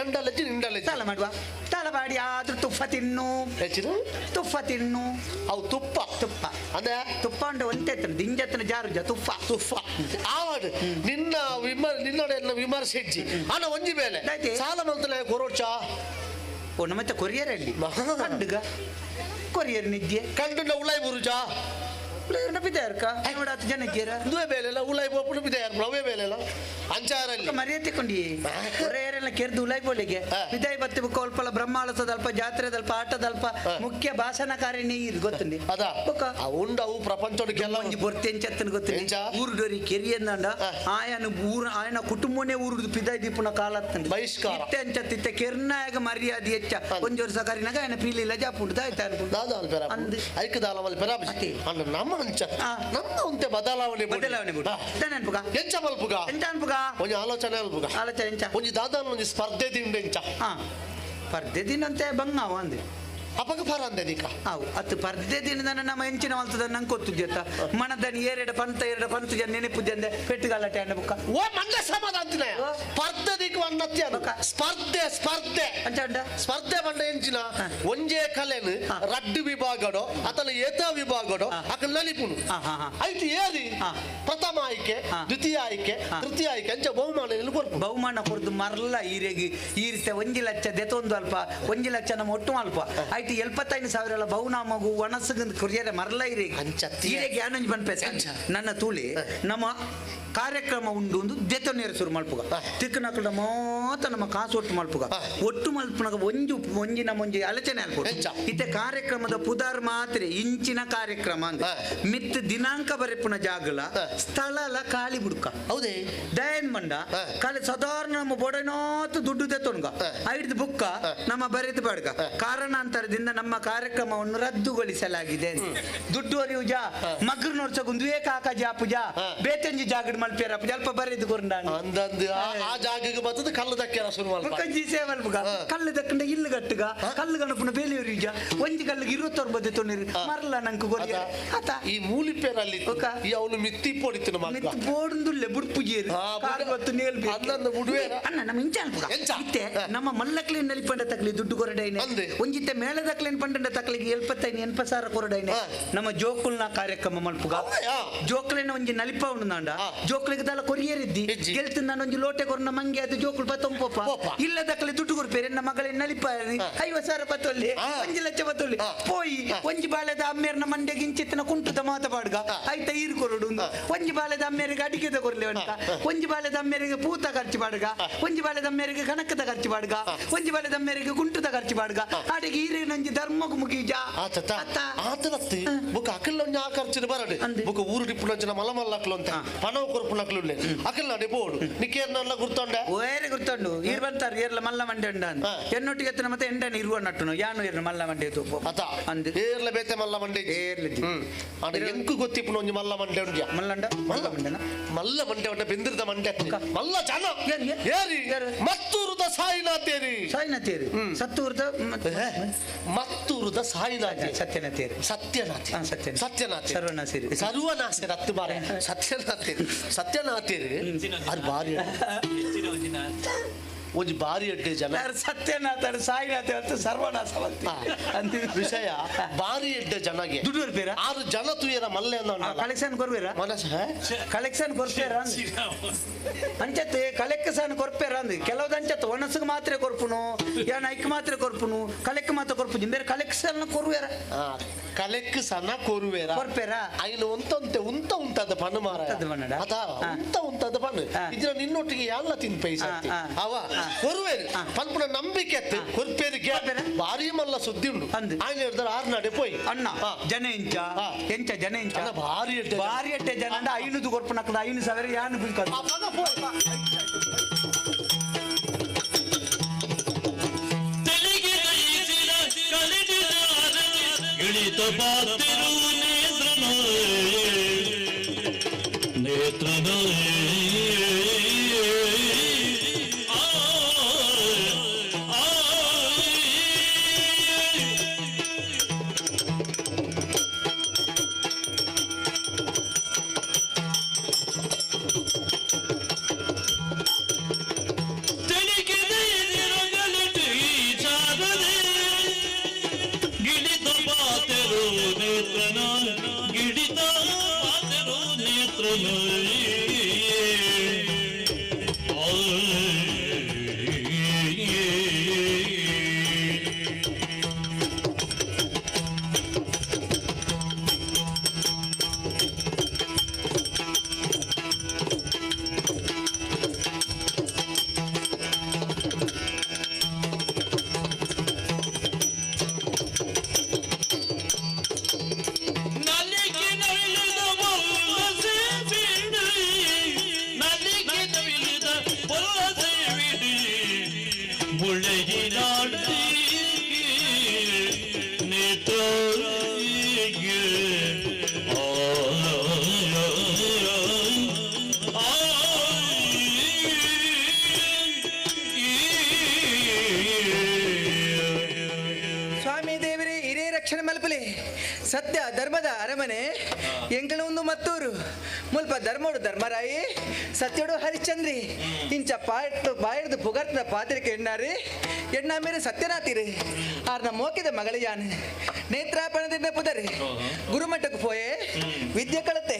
ಎಂಡಲಜ್ಜಿ ನಿಂಡಲಜ್ಜಿ ತಾಳ ಮಾಡುವ ತಾಳ ಮಾಡಿ ಆದ್ರೂ ತುಪ್ಪ ತಿನ್ನು ಹೆಚ್ಚಿನ ತುಪ್ಪ ತಿನ್ನು ಅವು ತುಪ್ಪ ತುಪ್ಪ ಅದೇ ತುಪ್ಪ ಉಂಡು ಒಂತೆತ್ತನ ದಿಂಜತ್ತನ ಜಾರುಜ ತುಪ್ಪ ತುಪ್ಪ ಆವಾಡು ನಿನ್ನ ನಿನ್ನಡೆ ವಿಮರ್ಶೆ ಹೆಜ್ಜಿ ಅಣ್ಣ ಒಂಜಿ ಮೇಲೆ ಸಾಲ ಮಂತಲೆ ಕೊರೋಡ್ಚ ಓ ನಮ್ಮ ಕೊರಿಯರ್ ಅಲ್ಲಿ ಕಂಡುಗ ಕೊರಿಯರ್ ನಿದ್ದೆ ಕಂಡುಂಡ ಉಳಾಯಿ ಬುರುಜ ಉಳಾಯಿ ಬಿದ್ದಾರ್ಕ ನೋಡಾತ ಜನಕ್ಕೆ ದುವೆ ಬೇಲೆಲ್ಲ ಉಳಾಯಿ ಬೋಪುಡು ಬಿದ್ದಾರ ಅವೇ ಬೇಲೆಲ್ಲ ಅಂಚಾರಲ್ಲಿ ಮರ್ಯಾದೆ ಕೊಂಡಿ ಕೊರಿಯರೆಲ್ಲ ಕೆರ್ದು ಉಳಾಯಿ ಬೋಲಿಗೆ ಬಿದಾಯಿ ಬತ್ತಿ ಬುಕ್ಕ ಅಲ್ಪ ಬ್ರಹ್ಮಾಳಸದಲ್ಪ ಜಾತ್ರೆದಲ್ಪ ಆಟದಲ್ಪ ಮುಖ್ಯ ಭಾಷಣಕಾರಿಣಿ ಇದು ಗೊತ್ತುಂಡಿ ಅದ ಉಂಡ ಅವು ಪ್ರಪಂಚದ ಕೆಲ ಒಂಜಿ ಬೊರ್ತೆ ಎಂಚತ್ತನ ಗೊತ್ತುಂಡಿ ಊರುಡೋರಿ ಕೆರಿಯಂದಂಡ ಆಯನ ಊರು ಆಯನ ಕುಟುಂಬನೇ ಊರುಡು ಪಿದಾಯಿ ದೀಪುನ ಕಾಲತ್ತಂಡ ಬಹಿಷ್ಕಾರ ಇತ್ತೆ ಅಂಚತ್ತಿತ್ತೆ ಕೆರ್ನಾಯಗ ಮರ್ಯಾದೆ ಹೆಚ್ಚ ಒಂಜಿ ವರ್ಷ ಕರಿನಾಗ ಆಯನ ಪೀಲಿಲ್ಲ ಜಾಪುಂಡು ದಾಯ್ತ ಅನ್ಕೊಂಡು ಐಕ ದಾಲಮಲ್ಲಿ ಪೆರಾಬಿಸಿ ಅಣ್ಣ ನಮ್ಮ ಅಂಚ ನಮ್ಮ ಉಂತೆ ಬದಲಾವಣೆ ಬದಲಾವಣೆ ಬಿಡು ಅನ್ಪುಗ ಎಂಚ ಮಲ್ಪುಗ ಎಂಚ ಅನ್ಪುಗ ಒಂಜಿ ಆಲೋಚನೆ ಅಲ್ಪುಗ ಆಲೋಚನೆ ಎಂಚ ಒಂಜಿ ದಾದಾನ ಒಂಜಿ ಸ್ಪರ್ಧೆ ದಿಂಡ ಎಂಚ ಸ್ಪರ್ಧೆ ದಿನಂತೆ ಬಂಗಾವ ಅಂದೆ ಅಪಗ ಫರ ಅಂದೆ ದಿಕ ಅವು ಅತ್ತು ಪರ್ದೆ ದಿನದ ನಮ್ಮ ಎಂಚಿನ ಮಲ್ತದ ನಂಗೆ ಗೊತ್ತುಜ್ಜತ್ತ ಮನದನಿ ಏರೆಡ ಪಂತ ಎರಡ ಪಂತ ಜನ ನೆನಪುಜ್ಜಂದೆ ಪೆಟ್ಟುಗಲ್ಲಟೆ ಅಣ್ಣ ಬುಕ್ಕ ಓ ಮಂಗ ಸಮಾಧಾನ ಅಂತಿನ ಸ್ಪರ್ಧೆ ದಿಕ್ಕ ಅನ್ನತ್ಯ ಸ್ಪರ್ಧೆ ಸ್ಪರ್ಧೆ ಅಂಚ ಸ್ಪರ್ಧೆ ಬಂಡ ಎಂಚಿನ ಒಂಜೇ ಕಲೆನು ರಡ್ಡು ವಿಭಾಗಡೋ ಅಥವಾ ಏತ ವಿಭಾಗಡೋ ಅಕಲ್ ನಲಿಪುನು ಐತು ಏರಿ ಪ್ರಥಮ ಆಯ್ಕೆ ದ್ವಿತೀಯ ಆಯ್ಕೆ ತೃತೀಯ ಆಯ್ಕೆ ಅಂಚ ಬಹುಮಾನ ಕೊರ್ಪು ಬಹುಮಾನ ಕೊರ್ದು ಮರಲ್ಲ ಈರೆಗೆ ಈ ರೀತಿ 1 ಲಕ್ಷ ದೆತೊಂದು ಅಲ್ಪ 1 ಲಕ್ಷ ನಮ್ಮ ಒಟ್ಟು ಅಲ್ಪ ಆಯ್ತು 75,000 ಬಹುನಾಮಗು ಒಣಸಗಂದು ಕೊರಿಯರೆ ಮರಲ್ಲ ಇರೇಗೆ ಈರೆಗೆ ಯಾನೊಂಜಿ ಬನ್ಪೆ ನನ್ನ ತೂಳಿ ನಮ್ಮ ಕಾರ್ಯಕ್ರಮ ಉಂಡು ಒಂದು ದೆತೊನೇರು ಶುರು ಮಲ್ಪುಗ ತಿಕ್ಕನಕುಲ ಮಾತ ನಮ್ಮ ಕಾಸು ಒಟ್ಟು ಮಲ್ಪುಗ ಒಟ್ಟು ಮಲ್ಪುನಗ ಒಂಜಿ ಒಂಜಿ ನಮ್ಮ ಒಂಜಿ ಆಲೋಚನೆ ಅಲ್ಪು ಇತ್ತೆ ಕಾರ್ಯಕ್ರಮದ ಪುದಾರ್ ಮಾತ್ರ ಇಂಚಿನ ಕಾರ್ಯಕ್ರಮ ಅಂದ್ರೆ ಮಿತ್ ದಿನಾಂಕ ಬರೆಪುನ ಜಾಗಲ ಸ್ಥಳಲ ಖಾಲಿ ಬುಡ್ಕ ಹೌದೇ ದಯನ್ ಮಂಡ ಖಾಲಿ ಸಾಧಾರಣ ನಮ್ಮ ಬೊಡನಾತು ದುಡ್ಡು ದೆತೊನ್ಗ ಐದು ಬುಕ್ಕ ನಮ್ಮ ಬರೆದು ಬಾಡ್ಗ ಕಾರಣಾಂತರದಿಂದ ನಮ್ಮ ಕಾರ್ಯಕ್ರಮವನ್ನು ರದ್ದುಗೊಳಿಸಲಾಗಿದೆ ದುಡ್ಡು ಅರಿವು ಜಾ ಮಗ್ರು ನೋಡ್ಸಗುಂದುವೇ ಕಾಕ ಜಾಪುಜಾ ಬೇತಂಜಿ ಜಾಗಡ್ ಮಲ್ಪೇರ ಅಲ್ಪ ಬರೆದು ಕೊರಂಡ ಅಂದಂದು ಆ ಜಾಗಕ್ಕೆ ಬರ್ತದೆ ಕಲ್ಲು ದಕ್ಕೆರ ಶುರು ಮಲ್ಪ ಸೇವಲ್ಪುಗ ಕಲ್ಲು ದಕ್ಕಂಡ ಇಲ್ಲು ಗಟ್ಟುಗ ಕಲ್ಲು ಗಣಪನ ಬೇಲಿಯವರು ಒಂಜಿ ಕಲ್ಲಿಗೆ 29 ತೊಂದಿರು ಮರಲ ನಂಗೆ ಗೊರಿಯ ಆತ ಈ ಮೂಲಿಪೇರಲ್ಲಿ ಈ ಅವನು ಮಿತ್ತಿ ಪೊಡಿತಿನ ಮಗ ಬೋಡುಂದುಲ್ಲೆ ಬುಡ್ಪುಜೇರು ಕಾರು ಗೊತ್ತು ನೇಲ್ ಅಂದಂದು ಬುಡುವೆ ಅಣ್ಣ ನಮ್ಮ ಇಂಚ ಅನ್ಪುಗ ಇತ್ತೆ ನಮ್ಮ ಮಲ್ಲಕ್ಲೆ ನಲಿಪಂಡ ತಕ್ಲಿ ದುಡ್ಡು ಕೊರಡೈನೆ ಒಂಜಿತ್ತೆ ಮೇಳದಕ್ಲೇನ್ ಪಂಡಂಡ ತಕ್ಲಿಗೆ 75 80 ಸಾವಿರ ಕೊರಡೈನೆ ನಮ್ಮ ಜೋಕುಲ್ನ ಕಾರ್ಯಕ್ರಮ ಮಲ್ಪುಗ ಜೋಕ್ಲೆನ ಒಂಜಿ ನಲಿಪ ಉಂಡು ನಾಂಡ ಜೋಕ್ಲಿಗೆ ದಾಲ ಕೊರಿಯರಿದ್ದಿ ಗೆಲ್ತು ನಾನು ಒಂಜಿ ಲೋಟೆ ಕೊರ್ನ ಮಂಗೆ ಅದು ಜೋಕುಲ್ ಪತ್ತೊಂಪೋಪ ಇಲ್ಲ ದಕ್ಕಲೆ ದುಡ್ಡು ಕೊರ್ಪೇರೆ ನನ್ನ ಮಗಳ ನಲಿಪ 50 ಸಾವಿರ ಪತ್ತೊಲ್ಲಿ 1 ಲಕ್ಷ ಪತ್ತೊಲ್ಲಿ ಪೋಯಿ ಒಂಜಿ ಬಾಲೆದ ಅಮ್ಮೇರ್ನ ಮಂಡೆಗೆ ಇಂಚಿತ್ತಿನ ಕುಂಟುದ ಮಾತ ಪಾಡ್ಗ ಆಯ್ತ ಈರು ಕೊರಡು ಒಂಜಿ ಬಾಲೆದ ಅಮ್ಮೇರಿಗೆ ಅಡಿಗೆದ ಕೊರ್ಲೆ ಅಂತ ಒಂಜಿ ಬಾಲೆದ ಅಮ್ಮೇರಿಗೆ ಪೂತ ಖರ್ಚು ಪಾಡ್ಗ ಒಂಜಿ ಬಾಲೆದ ಅಮ್ಮೇರಿಗೆ ಕಣಕದ ಖರ್ಚು ಪಾಡ್ಗ ಒಂಜಿ ಬಾಲೆದ ಅಮ್ಮೇರಿಗೆ ಕುಂಟುದ ಖರ್ಚು ಪಾಡ್ಗ ಆಡೆಗೆ ಈರೇನೊಂಜಿ ಧರ್ಮಕ್ಕೆ ಮುಗಿಜ ಆತನತ್ತಿ ಬುಕ್ಕ ಅಕಲ್ ಒಂಜಿ ಆ ಖರ್ಚಿನ ಬರಡು ಬುಕ್ಕ ಊರು ಡಿಪ್ಪುನಂಚಿನ ಮಲ ಮಲ್ಲಕ್ಲು ಅಂತ ಪಣವು ಕೊರ್ಪುನಕ್ಲು ಅಕಲ್ ನಡೆ ಬೋಡು ನಿಕೇರ್ನಲ್ಲ ಗುರ್ತೊಂಡೆ ಓರೆ ಗುರ್ತೊಂಡು ಈರ್ ಬಂತಾರ ಏರ್ಲ ಮಲ್ಲ ಮಂಡೆ ಉಂಡ ಎನ್ನೊಟ್ಟಿಗೆ ಎತ್ತನ ಮತ್ತೆ ಎಂಡನ ಇರುವ ನಟ್ಟುನು ಯಾನು ಇರ್ನ ಮಲ್ಲ ಮಂಡೆ ತೂಪು ಅತ ಅಂದ್ ಏರ್ಲ ಬೇತೆ ಮಲ್ಲ ಮಂಡೆ ಏರ್ಲ ಆಂಡ ಎಂಕು ಗೊತ್ತಿಪ್ಪುನ ಒಂಜಿ ಮಲ್ಲ ಮಂಡೆ ಉಂಡ್ಯ ಮಲ್ಲಂಡ ಮಲ್ಲ ಮಂಡೆನ ಮಲ್ಲ ಮಂಡೆ ಉಂಡ ಬೆಂದಿರದ ಮಂಡೆ ಮಲ್ಲ ಜನ ಏರಿ ಮತ್ತೂರುದ ಸಾಯಿನಾಥೇರಿ ಸಾಯಿನಾಥೇರಿ ಸತ್ತೂರ್ದ ಮತ್ತೂರುದ ಸಾಯಿನಾಥಿ ಸತ್ಯನಾಥೇರಿ ಸತ್ಯನಾಥಿ ಸತ್ಯ ಸತ್ಯನಾಥಿ ಸರ್ವನಾಸಿರಿ ಸರ್ವನಾಸಿರಿ ಹತ್ತು ಬಾರೆ ಸತ್ಯನಾಥೇರಿ ಸತ್ಯನಾಥೇರಿ ಅದು ಬಾರಿ ಒಂಜಿ ಬಾರಿ ಅಡ್ಡೆ ಜನ ಸತ್ಯನಾಥ ಸಾಯಿನಾಥ ಅಂತ ಸರ್ವನಾಶ ಅಂತ ವಿಷಯ ಬಾರಿ ಎಡ್ಡೆ ಜನಗೆ ದುಡ್ಡು ಬರ್ತೀರಾ ಆರು ಜನ ತುಯರ ಮಲ್ಲೆ ಕಲೆಕ್ಷನ್ ಕೊರ್ಬೇರ ಮನಸ್ಸು ಕಲೆಕ್ಷನ್ ಕೊರ್ಪೇರ ಅಂಚತ್ತೆ ಕಲೆಕ್ಷನ್ ಕೊರ್ಪೇರ ಅಂದ್ ಕೆಲವ್ದು ಅಂಚತ್ತು ಒಣಸಿಗೆ ಮಾತ್ರ ಕೊರ್ಪುನು ಏನ್ ಐಕ್ ಮಾತ್ರ ಕೊರ್ಪುನು ಕಲೆಕ್ ಮಾತ್ರ ಕೊರ್ಪುನು ಬೇರೆ ಕಲೆಕ್ಷನ್ ಕೊರ್ವೇರ ಕಲೆಕ್ ಸನ ಕೊರುವೇರ ಕೊರ್ಪೇರ ಐನು ಉಂತಂತೆ ಉಂತ ಉಂತದ ಪಣ್ಣು ಮಾರ ಅದ ಉಂತ ಉಂತದ ಪಣ್ಣು ಇದ್ರ ನಿನ್ನೊಟ್ಟಿಗೆ ಎಲ್ಲ ತಿನ್ ಪೈಸೆ ಅವ ಕೊರುವೇರು ಪನ್ಪುನ ನಂಬಿಕೆ ಅತ್ತು ಕೊರ್ಪೇರಿಗೆ ಭಾರಿ ಮಲ್ಲ ಸುದ್ದಿ ಉಂಡು ఆయన ಹೇಳ್ತಾರೆ ಆರು ನಡೆ ಪೋಯ್ ಅಣ್ಣ ಜನ ಎಂಚ ಎಂಚ ಜನ ಎಂಚ ಭಾರಿ ಎಡ್ಡೆ ಭಾರಿ ಎಡ್ಡೆ ಜನ ಅಂದ್ರೆ ಐನೂರು ಕೊರ್ಪುನಕ್ಕದ 5,000 ಯಾನು ಬಿಲ್ಕದು ಇಳಿತ ಬಾತಿರು ನೇತ್ರನೋ ನೇತ್ರನೋ ಗಿಡಿತ ಪಾತೆರು ನೇತ್ರನ ಗಿಡಿತ ಪಾತೆರು ನೇತ್ರನ ನಲಿಗೆ ನವಿಲಿದ ಬೊಲ್ಲಸೆ ಬಿಡಿ ನಲಿಗೆ ನವಿಲಿದ ಬೊಲ್ಲಸೆ ಬಿಡಿ ಮುಳಗಿನಾಡಿ ನೇತ್ರಗೆ ಆ ಆ ಸ್ವಾಮಿ ದೇವರೇ ಹಿರೇ ರಕ್ಷಣೆ ಮಲ್ಪಲೆ ಸತ್ಯ ಧರ್ಮದ ಅರಮನೆ ಎಂಕಣ ಒಂದು ಮತ್ತೂರು ಮುಲ್ಪ ಧರ್ಮೋಡು ಧರ್ಮರಾಯಿ ಸತ್ಯಡು ಹರಿಶ್ಚಂದ್ರಿ ಇಂಚ ಪಾಯ್ತು ಬಾಯಿಡ್ದು ಪುಗರ್ತದ ಪಾತ್ರಿಕೆ ಎಣ್ಣಾರಿ ಎಣ್ಣ ಮೇರೆ ಸತ್ಯನಾತಿರಿ ಆರ್ನ ಮೋಕಿದ ಮಗಳಿಯಾನೆ ನೇತ್ರಾಪಣದಿಂದ ಪುದರಿ ಗುರುಮಠಕ್ಕೆ ಪೋಯೆ ವಿದ್ಯೆ ಕಳತೆ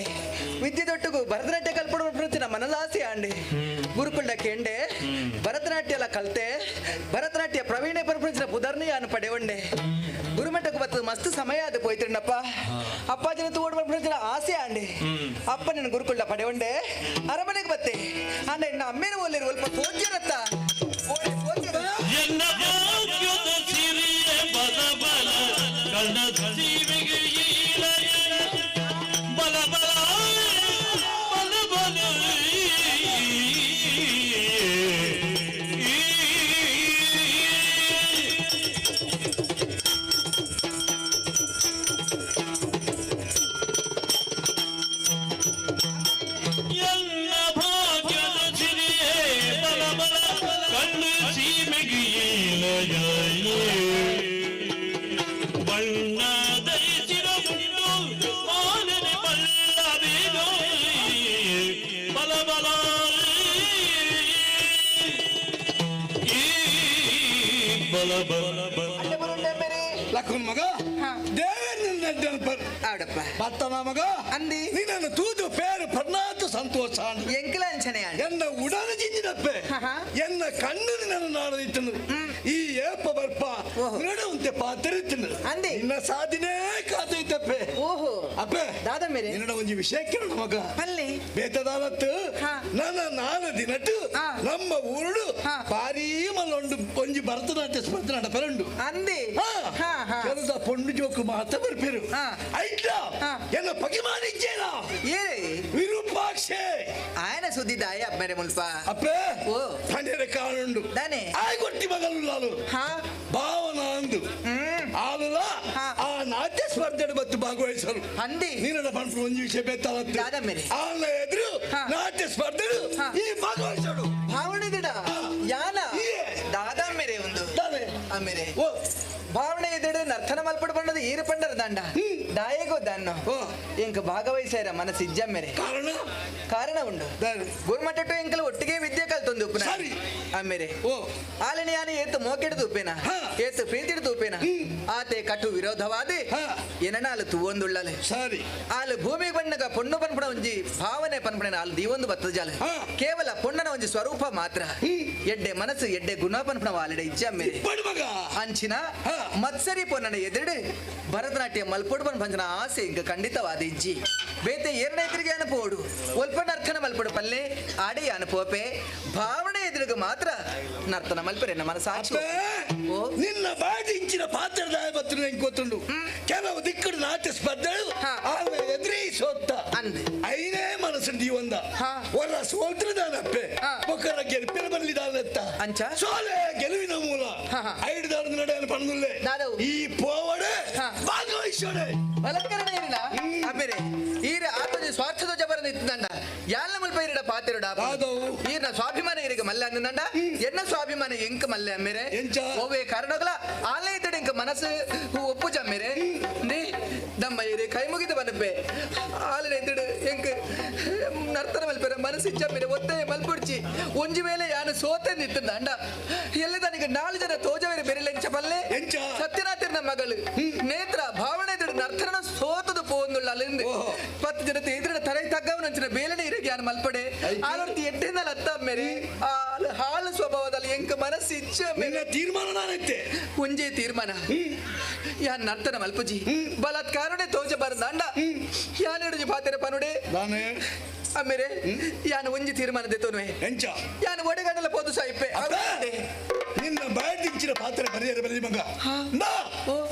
ವಿದ್ಯೆ ದೊಟ್ಟುಗು ಭರತನಾಟ್ಯ ಕಲ್ಪಡು ಪ್ರತಿನ ಮನದಾಸೆ ಆಂಡೆ ಗುರುಕುಲ್ಡ ಕೆಂಡೆ ಭರತನಾಟ್ಯ ಎಲ್ಲ ಕಲ್ತೆ ಭರತನಾಟ್ಯ ಪ್ರವೀಣ ಪರಪುಂಚಿನ ಪುದರ್ನಿ ಯಾನು ಪಡೆವಂಡೆ ಗುರುಮಠಕ್ಕೆ ಬತ್ತದ ಮಸ್ತ್ ಸಮಯ ಅದು ಪೋಯ್ತಿರಣ್ಣಪ್ಪ ಅಪ್ಪಾಜಿನ ತೋಡು ಪರಪುಂಚಿನ ಆಸೆ ಆಂಡೆ ಅಪ್ಪ ನಿನ್ನ ಗುರುಕುಲ್ಡ ಪಡೆವಂಡೆ ಅರಮನೆಗೆ ಬತ್ತೆ ಆಂಡೆ ಇನ್ನ ಅಮ್ಮೇನ ಒಲ್ಲಿರು ಸ್ವಲ್ಪ ತೋಜ್ಯರತ್ತ ಎನ್ನ ಭಾಗ್ಯದ ಸಿರಿಯ ಬಲ ಬಲ ಕಣ್ಣ ಸೀಮೆಗೆ ಈಳಯ ಬಲ ಬಲ ಬಲ ಬಲ ಎಲ್ಲ ಭಾಗ್ಯದ ಸಿರಿಯೇ ಬಲ ಬಲ ಕಣ್ಣು ಸೀಮೆಗೆ ಈಳಯ ಬಣ್ಣ ಧರಿಸಿರಬಹುದು ಮಾನನೆ ಬಲ್ಲವೇನೋ ಬಲ ಬಲ ಈ ಬಲ ಬಲ ಬಲ ಲಕ್ಕುನ್ ಮಗ ಆಡಪ್ಪ ಬತ್ತನ ಮಗ ಅಂದಿ ನಿನ್ನನ್ನು ತೂದು ಪೇರು ಪರ್ನಾತ ಸಂತೋಷ ಎಂಕಲಾಂಚನೆ ಎನ್ನ ಉಡನ ಜಿಂಜಿನಪ್ಪೆ ಎನ್ನ ಕಣ್ಣು ನಿನ್ನನ್ನು ನಾಡದಿತ್ತನು ಈ ಏಪ ಬರ್ಪ ಉಂತೆ ಪಾತರಿತ್ತನು ಅಂದಿ ನಿನ್ನ ಸಾಧನೆ ಕಾದೈತಪ್ಪೆ ಓಹೋ ಅಪ್ಪೆ ದಾದ ಮೇರೆ ನಿನ್ನಡ ಒಂಜಿ ವಿಷಯ ಕೇಳು ಮಗ ಅಲ್ಲಿ ಬೇತದಾಲತ್ತು ನನ್ನ ನಾನ ದಿನಟ್ಟು ನಮ್ಮ ಊರುಡು ಭಾರೀ ಮಲ್ಲೊಂಡು ಒಂಜಿ ಭರತನಾಟ್ಯ ಸ್ಪರ್ಧೆ ನಡಪರುಂಡು ಅಂದಿ ಕೆಲಸ ಪೊಣ್ಣು ಜೋಕು ಮಾತ ಬರ್ಪೇರು ಐಟ್ಲ ಎನ್ನ ಪಗಿಮಾನಿಚ್ಚೇನ ಏ ವಿರೂಪಾಕ್ಷೆ ಆಯನ ಸುದ್ದಿ ದಾಯ ಅಪ್ಪರೆ ಮುಲ್ಪ ಅಪ್ಪೆ ಓ ಪಂಡ್ಯರ ಪೋಯರೆ ಕಾಣುಂಡು ಆಯ್ ಕೊಟ್ಟಿ ಮಗಲು ಭಾವನ ಅಂದು ಆಲುಲ ಆ ನಾಟ್ಯ ಸ್ಪರ್ಧೆ ಮತ್ತು ಭಾಗವಹಿಸಲು ಅಂದಿ ನೀನದ ಪಂಪು ಒಂಜಿ ವಿಷಯ ಬೇತಾವತ್ತು ಆಲ ಎದುರು ನಾಟ್ಯ ಸ್ಪರ್ಧೆ ಈ ಭಾಗವಹಿಸಲು ಭಾವನೆ ದಿಡ ಯಾನ ದಾದಾ ಮೇರೆ ಒಂದು ಆಮೇಲೆ ಭಾವನೆ ಎದುರು ನರ್ತನ ಮಲ್ಪಡು ಬಂಡದ ಈರು ಪಂಡರ ದಂಡ ದಾಯಗೋ ದಾನ್ನು ಇಂಕ ಭಾಗವಹಿಸ್ಯಾರ ಮನಸ್ಸು ಇಜ್ಜ ಮೇರೆ ಕಾರಣ ಕಾರಣ ಉಂಡು ಗುರುಮಠಟ್ಟು ಎಂಕಲ್ ಒಟ್ಟಿಗೆ ವಿದ್ಯೆ ಕಲ್ತೊಂದು ಉಪ್ಪುನ ಆಮೇಲೆ ಆಲನೆ ಯಾನ ಏತು ಮೋಕೆಡ್ದು ಉಪ್ಪೇನ ಏತು ಪ್ರೀತಿಡ್ದು ಉಪ್ಪೇನ ಆತೆ ಕಟು ವಿರೋಧವಾದಿ ಏನನ ತೂವೊಂದುಳ್ಳಲೆ ಸರಿ ಆಲು ಭೂಮಿ ಬಣ್ಣಗ ಪೊಣ್ಣು ಪನ್ಪುಣ ಒಂಜಿ ಭಾವನೆ ಪನ್ಪುಣ ಆಲು ದೀವೊಂದು ಬತ್ತದ ಜಾಲ ಕೇವಲ ಪೊಣ್ಣನ ಒಂಜಿ ಸ್ವರೂಪ ಮಾತ್ರ ಎಡ್ಡೆ ಮನಸ್ಸು ಎಡ್ಡೆ ಗುಣ ಪನ್ಪುಣ ವಾಲಿಡೆ ಇಜ್ಜ ಮೇರೆ ಅಂಚಿನ ಮತ್ಸರಿ ಪೊನ್ನನ ಎದುರು ಭರತನಾಟ್ಯ ಮಲ್ಪೊಡು ಪಂಚನ ಆಸೆ ಇಂಕ ಖಂಡಿತವಾದ ಇಜ್ಜಿ ಬೇತೆ ಏರನೇ ಅನುಪೋಡು ಒಲ್ಪ ನರ್ತನ ಮಲ್ಪಡು ಪಲ್ಲೆ ಆಡಿ ಅನುಪೋಪೆ ಭಾವನೆ ಎದುರುಗ ಮಾತ್ರ ನರ್ತನ ಮಲ್ಪರೆ ನಮ್ಮ ಮನಸಾಕ್ಷಿ ನಿನ್ನ ಬಾಡಿ ಇಂಚಿನ ಪಾತ್ರದ ಬತ್ತು ನಂಗೆ ಗೊತ್ತುಂಡು ಕೆಲವು ದಿಕ್ಕಡು ನಾಟ್ಯ ಸ್ಪರ್ಧೆಗಳು ಆಮೇಲೆ ಎದುರೇ ಸೋತ್ತ ಐನೇ ಮನಸ್ಸು ಒಂದ ಹೊರ ಸೋಲ್ತ್ರ ದಾನಪ್ಪೆ ಒಕ್ಕರ ಗೆಲ್ಪಿನ ಬರಲಿ ದಾನತ್ತ ಅಂಚ ಸೋಲೆ ಗೆಲುವಿನ ಮೂಲ ಐದು ದಾನದ ನಡೆಯನ್ನು ಪಣದುಲ್ಲೆ ಈ ಪೋವಡೆ ಭಾಗವಹಿಸೋಡೆ ಬಲತ್ಕರಣ ಏನಿಲ್ಲ ಆಮೇಲೆ ಈರ ಆತನ ಸ್ವಾರ್ಥದ ಜಬರ ನಿಂತಂಡ ಯಾಲ ಮುಲ್ಪ ಈರಡ ಪಾತಿರಡ ಈರ್ನ ಸ್ವಾಭಿಮಾನ ಈರಿಗೆ ಮಲ್ಲೆ ಅಂದಂಡ ಎನ್ನ ಸ್ವಾಭಿಮಾನ ಎಂಕ ಮಲ್ಲೆ ಅಮ್ಮೇರೆ ಓವೇ ಕಾರಣಗಳ ಆಲೇ ಇದ್ದಡೆ ಇಂಕ ಮನಸ್ಸು ಒಪ್ಪು ಜಮ್ಮೇರೆ ನೀ ದಮ್ಮ ಈರೆ ಕೈ ಮುಗಿದು ಬನಪ್ಪೆ ಆಲನೆ ಇದ್ದಡು ಎಂಕ ನರ್ತನ ಮಲ್ಪೆರ ಮನಸ್ಸು ಇಜ್ಜಮ್ಮೇರೆ ಒತ್ತೆ ಮಲ್ಪುಡ್ಚಿ ಒಂಜಿ ವೇಳೆ ಯಾನು ಸೋತೆ ನಿತ್ತಂಡ ಎಲ್ಲಿ ತನಗೆ ನಾಲ್ಕು ಜನ ತೋಜವೇರೆ ಬೆರೆಲೆಂಚ ಪಲ್ಲೆ ಸತ್ಯನಾಥಿರ್ನ ಮಗಳು ನೇತ್ರ ಭಾವನೆ ಇದ್ದಡು ನರ್ತನ ಸೋತದು ಪೋಂದುಳ್ಳ ಅಲ್ಲಿಂದ 10 ಜನ ಎದುರ ತಲೆ ತಗ್ಗವನಂಚಿನ ಬೇಲನೆ ಇರಗೆ ಯಾನು ಮಲ್ಪಡೆ ಆಲೊರ್ತಿ ಎಡ್ಡೆನಲ್ಲ ಅತ್ತ ಮೇರೆ ಆ ಹಾಳು ಸ್ವಭಾವದಲ್ಲಿ ಎಂಕ ಮನಸ್ಸು ಇಚ್ಛೆ ನಿನ್ನ ತೀರ್ಮಾನ ನಾನೈತೆ ಒಂಜೇ ತೀರ್ಮಾನ ಯಾನ್ ನರ್ತನ ಮಲ್ಪುಜಿ ಬಲಾತ್ಕಾರನೇ ತೋಜ ಬರದಾಂಡ ಯಾನ್ ಹಿಡಿದು ಪಾತೆರ ಪನುಡೆ ನಾನೇ ಆಮೇಲೆ ಯಾನು ಒಂಜಿ ತೀರ್ಮಾನ ದೆತ್ತೋನುವೆ ಎಂಚ ಯಾನು ಒಡೆಗಡಲ ಪೋದು ಸಾಯಿಪ್ಪೆ ನಿನ್ನ ಬಾಯ್ದಿಂಚಿನ ಪಾತ್ರ ಬರೆಯರ ಬರಲಿ ಮಗ ನಾ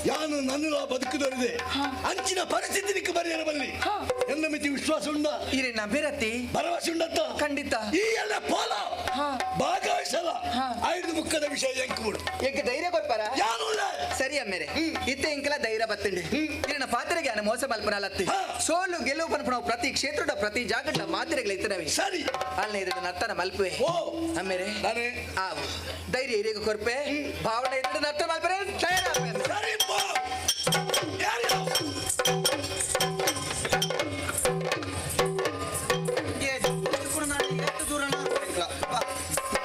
ಯಾನು ನನ್ನ ಬದುಕುದೊರಿದೆ ಅಂಚಿನ ಪರಿಸ್ಥಿತಿ ನಿಕ್ಕ ಬರೆಯರ ಬಲ್ಲಿ ಎನ್ನ ಮಿತಿ ವಿಶ್ವಾಸ ಉಂಡ ಇರೆ ನಬೇರತಿ ಭರವಸೆ ಉಂಡತ್ತ ಖಂಡಿತ ಈ ಎಲ್ಲ ಪೋಲ ಭಾಗವಹಿಸಲ್ಲ ಐದು ಮುಖದ ವಿಷಯ ಎಂಕು ಎಂಕ ಧೈರ್ಯ ಕೊರ್ಪಾರ ಯಾನು ಸರಿ ಅಮ್ಮೇರೆ ಇತ್ತೆ ಇಂಕಲ ಧೈರ್ಯ ಬತ್ತಂಡೆ ಇರನ ಪಾತ್ರೆಗೆ ಯಾನು ಮೋಸ ಮಲ್ಪನಲತ್ತಿ ಸೋಲು ಗೆಲುವು ಪನ್ಪುಣ ಪ್ರತಿ ಕ್ಷೇತ್ರದ ಪ್ರತಿ ಜಾಗದ ಮಾತ್ರೆಗಳ ಇತ್ತನವೆ ಸರಿ ಅಲ್ಲೇ ಇದನ್ನ ನರ್ತನ ಮಲ್ಪುವೆ ಅಮ್ಮೇರೆ ಆವು ಧೈರ್ಯ ಇರಿಗ ಕೊರ್ಪೆ ಭಾವನೆ ಇದ್ರೆ ನರ್ತನ ಮಲ್ಪರೆ ತಯಾರಾಪೆ ಸರಿ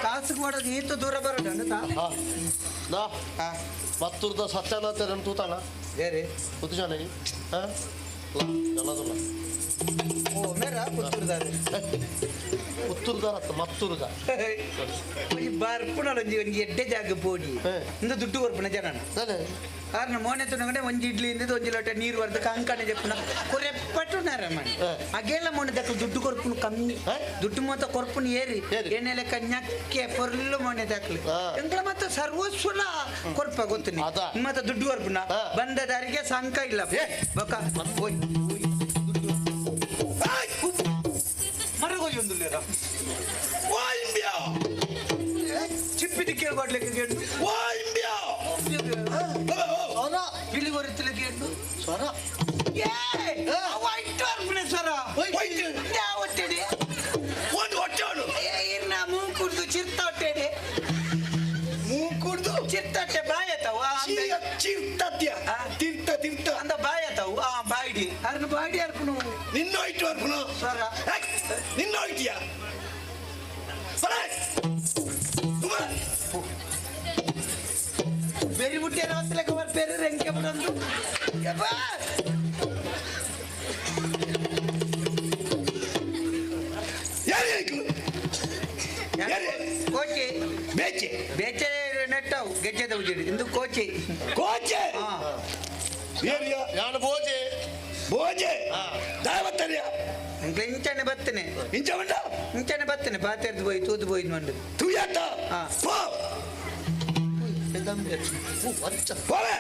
ಕಾಸು ಕೊಡೋದು ಈತ ದೂರ ಬರೋದು ನಾ ಮತ್ತೂರ್ದ ಸತ್ಯನಾಥ ತೂತಾನ ಬೇರೆ ಪುತ್ತುಜಾನೆ ಹಾಂ ಜನದಲ್ಲ ಓ ಮೇರ ಪುತ್ತೂರ್ದಾರ ಪುತ್ತೂರ್ದಾರ ಮತ್ತೂರ್ದ ಒಂಜಿ ಬರ್ಪುಣ ಒಂಜಿ ಒಂಜಿ ಎಡ್ಡೆ ಜಾಗ ಪೋಡಿ ಇಂದ ದುಡ್ಡು ಕೊರ್ಪುಣ ಜನ ಆರ್ನ ಮೋನೆ ತುನಗಡೆ ಒಂಜಿ ಇಡ್ಲಿ ಇಂದ ಒಂಜಿ ಲೋಟ ನೀರು ಬರ್ದು ಕಂಕಣೆ ಜಪ್ಪುನ ಕೊರೆಪ್ಪಟು ನರಮಣಿ ಅಗೇಲ ಮೋನೆ ದಕ್ಕ ದುಡ್ಡು ಕೊರ್ಪುನು ಕಮ್ಮಿ ದುಡ್ಡು ಮಾತ ಕೊರ್ಪುನು ಏರಿ ಏನೆಲೆ ಕನ್ಯಕ್ಕೆ ಪೊರ್ಲು ಮೋನೆ ದಾಖಲು ಎಂಕ್ಲ ಮತ್ತ ಸರ್ವಸ್ವಲ ಕೊರ್ಪ ಗೊತ್ತು ಮತ್ತ ದುಡ್ಡು ಕೊರ್ಪುನ ಬಂದ ದಾರಿಗೆ ಸಂಕ ಇಲ್ಲ ಬೊಕ ಓಯ್ ಮರಗೋಯೊಂದುಲ್ಲೇರ ಚಿಪ್ಪಿದ ಕೇಳ್ಕೊಡ್ಲಿಕ್ಕೆ ಕೇಳು ಬಿಳಿ ಗೊರಿತ್ತಲೆ ಕೇಳು ಸ್ವರ ವೈಟ್ ಅರ್ಪಣೆ ಸ್ವರ ಒಟ್ಟೆಡೆ ಒಂದು ಹೊಟ್ಟೆವನು ಇರ್ನ ಮೂಕುಡ್ದು ಚಿರ್ತ ಹೊಟ್ಟೆಡೆ ಮೂಕುಡ್ದು ಚಿರ್ತಟ್ಟೆ ಬಾಯತವು ಚಿರ್ತತ್ಯ ತಿರ್ತ ತಿರ್ತ ಅಂದ ಬಾಯತವು ಆ ಬಾಯ್ಡಿ ಅರ್ನ ಬಾಯ್ಡಿ ಅರ್ಪಣು ನಿನ್ನ ಹೋಯ್ತು ಅರ್ಪಣು ಸ್ವರ ನಿನ್ನ ಹೋಯ್ತೀಯ ಬೆರಿ ಮುಟ್ಟಿಯರ ಹೊತ್ತಲೆಕ್ಕ ಬರ್ಪೇರು ರೆಂಕೆ ಬರಂದು ಯಬ್ಬಾ! ಕೋಚೆ ಬೇಚೆ ಬೇಚೆ ನೆಟ್ಟವು ಗೆಜ್ಜೆದ ಉಜಿಡಿ ಇಂದು ಕೋಚೆ ಕೋಚೆ ಯಾನು ಬೋಜೆ ಬೋಜೆ ದಾವತ್ತರಿಯ ಇಂಕ್ಲೆ ಇಂಚನೆ ಬತ್ತನೆ ಇಂಚ ಉಂಡ ಇಂಚನೆ ಬತ್ತನೆ ಪಾತೆರ್ದು ಪೋಯಿ ತೂದು ಪೋಯ್ದು ಮಂಡು ತುಯ್ಯತ್ತ ಪೋ ಹೋವೆ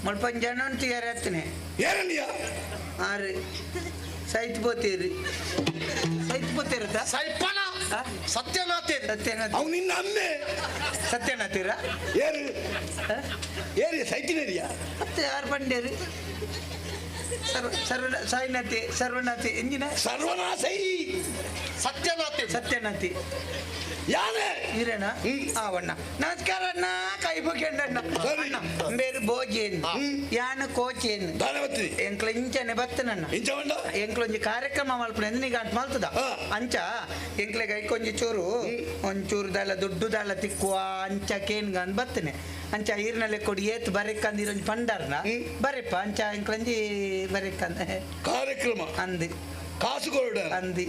ಮಲ್ಪ ಜನ ಉಂಟು ಹತ್ತನೆ ಏರಣ್ಯ ಆರು ಸೈತ್ ಪೋತೀರಿ ಸೈತ್ ಪೋತೀರತ್ತ ಸೈಪನ ಸತ್ಯನಾಥ್ ಸತ್ಯನಾಥ್ ಅವ್ ನಿನ್ನ ಅಮ್ಮೆ ಸತ್ಯನಾಥಿರ ಏರು ಏರಿ ಸೈತಿನೇರಿಯಾ ಮತ್ತೆ ಯಾರು ಪಂಡೇರು ಸರ್ವ ಸರ್ವ ಸಾಯಿನಾಥಿ ಸರ್ವನಾಥಿ ಎಂಜಿನ ಸರ್ವನಾಸೈ ಸತ್ಯನಾಥಿ ಸತ್ಯನಾಥಿ ಯಾನೆ ಈರಣ್ಣ ಆವಣ್ಣ ನಮಸ್ಕಾರ ಅಣ್ಣ ಕೈ ಮುಗಿಯಣ್ಣ ಅಣ್ಣ ಬೇರೆ ಭೋಜೇನ್ ಯಾನ ಕೋಚೇನ್ ಎಂಕ್ಲ ಇಂಚನೆ ಬತ್ತನಣ್ಣ ಎಂಕ್ಲೊಂಜಿ ಕಾರ್ಯಕ್ರಮ ಮಲ್ಪುನ ಎಂದ್ ಗಂಟು ಮಲ್ತದ ಅಂಚ ಎಂಕ್ಲೆಗ್ ಐಕೊಂಜಿ ಚೂರು ಒಂಚೂರು ದಾಲ ದುಡ್ಡು ದಾಲ ತಿಕ್ಕುವ ಅಂಚ ಕೇನ್ಗ ಅಂದ್ ಬತ್ತನೆ ಅಂಚ ಈರ್ನಲ್ಲೆ ಕೊಡಿ ಏತ್ ಬರೆಕ್ಕಂದ್ ಇರೊಂಜಿ ಪಂಡರ್ನ ಬರೆಪ್ಪ ಅಂಚ ಎಂಕ್ಲಂಜಿ ಬರೆಕ್ಕಂದ ಕಾರ್ಯಕ್ರಮ ಅಂದಿ ಕಾಸು ಕೊರಡ ಅಂದಿ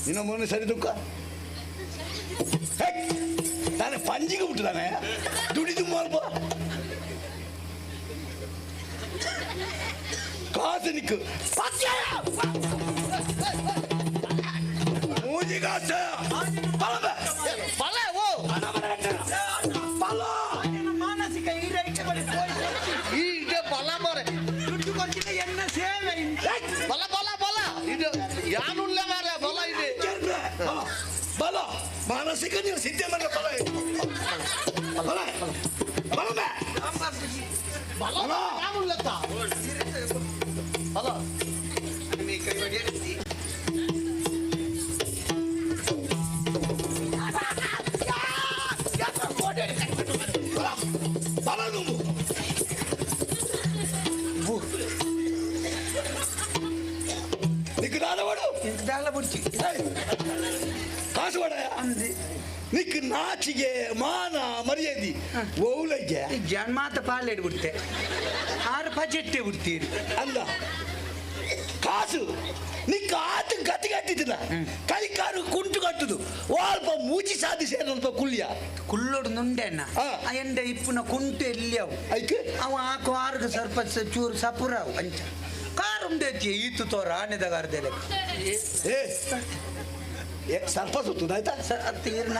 ನಿನ್ನ ಮೊನ್ನೆ ಸರಿ ದುಃಖ ತಾನೆ ಪಂಜಿಗೆ ಬಿಟ್ಟದಾನೆ ದುಡಿದು ಮಾಲ್ಪ ಕಾಸು ನಿಕ್ಕು ಮೂಜಿ ಕಾಸು ಬಲ ಬಲ ಓ ಬಲ ಮಾನಸಿಕ ಈರೈಕೆ ಬಳಿ ಈ ಇದೆ ಬಲ ಮಾರೆ ದುಡ್ಡು ಕೊಡ್ತಿದ್ದ ಎನ್ನ ಸೇವೆ ಬಲ ಬಲ ಬಲ ಇದು ಯಾನುಲ್ಲ ಮಾರೆ ಬಲ ಇದೆ ಬಲ ಮಾನಸಿಕ ನೀವು ಸಿದ್ಧ ಮಾಡ ಬಲ ಬಲ ಬಲ ಬಲ ಯಾನುಲ್ಲತ್ತ ಬಲ ಬಲ ನುಂಬು ನಿಕ್ಕು ದಾದ ವಾಡು ದಾಲ ಬುಡ್ಚಿ ಕಾಸು ವಾಡ ಅಂದಿ ನಿಕ್ಕು ನಾಚಿಗೆ ಮಾನ ಮರ್ಯಾದೆ ಓಲಗೆ ಜನ್ಮಾತ ಪಾಲೆಡ್ ಬಿಡ್ತೆ ಆರು ಪಜೆಟ್ಟೆ ಬಿಡ್ತೀರಿ ಅಲ್ಲ ಕಾಸು ನಿಕ್ಕ ಆತ ಗತಿ ಕಟ್ಟಿದ್ದಿಲ್ಲ ಕೈ ಕಾರು ಕುಂಟು ಕಟ್ಟುದು ಅಲ್ಪ ಮೂಚಿ ಸಾಧಿಸಿ ಅಲ್ಪ ಕುಳ್ಳಿಯ ಕುಳ್ಳೋಡು ನುಂಡೆಣ್ಣ ಎಂಡ ಇಪ್ಪುನ ಕುಂಟು ಎಲ್ಲಿ ಅವು ಅವ ಆ ಕಾರ್ಗ ಸ್ವಲ್ಪ ಚೂರು ಸಪುರಾವು ಅಂಚ ಕಾರ್ ಉಂಡೈತಿ ಈತು ತೋರ ಆನೆದಾಗ ಅರ್ಧೆಲೆ ಏ ಸರ್ಪ ಸುತ್ತುದು ಆಯ್ತಾ ತೀರ್ನ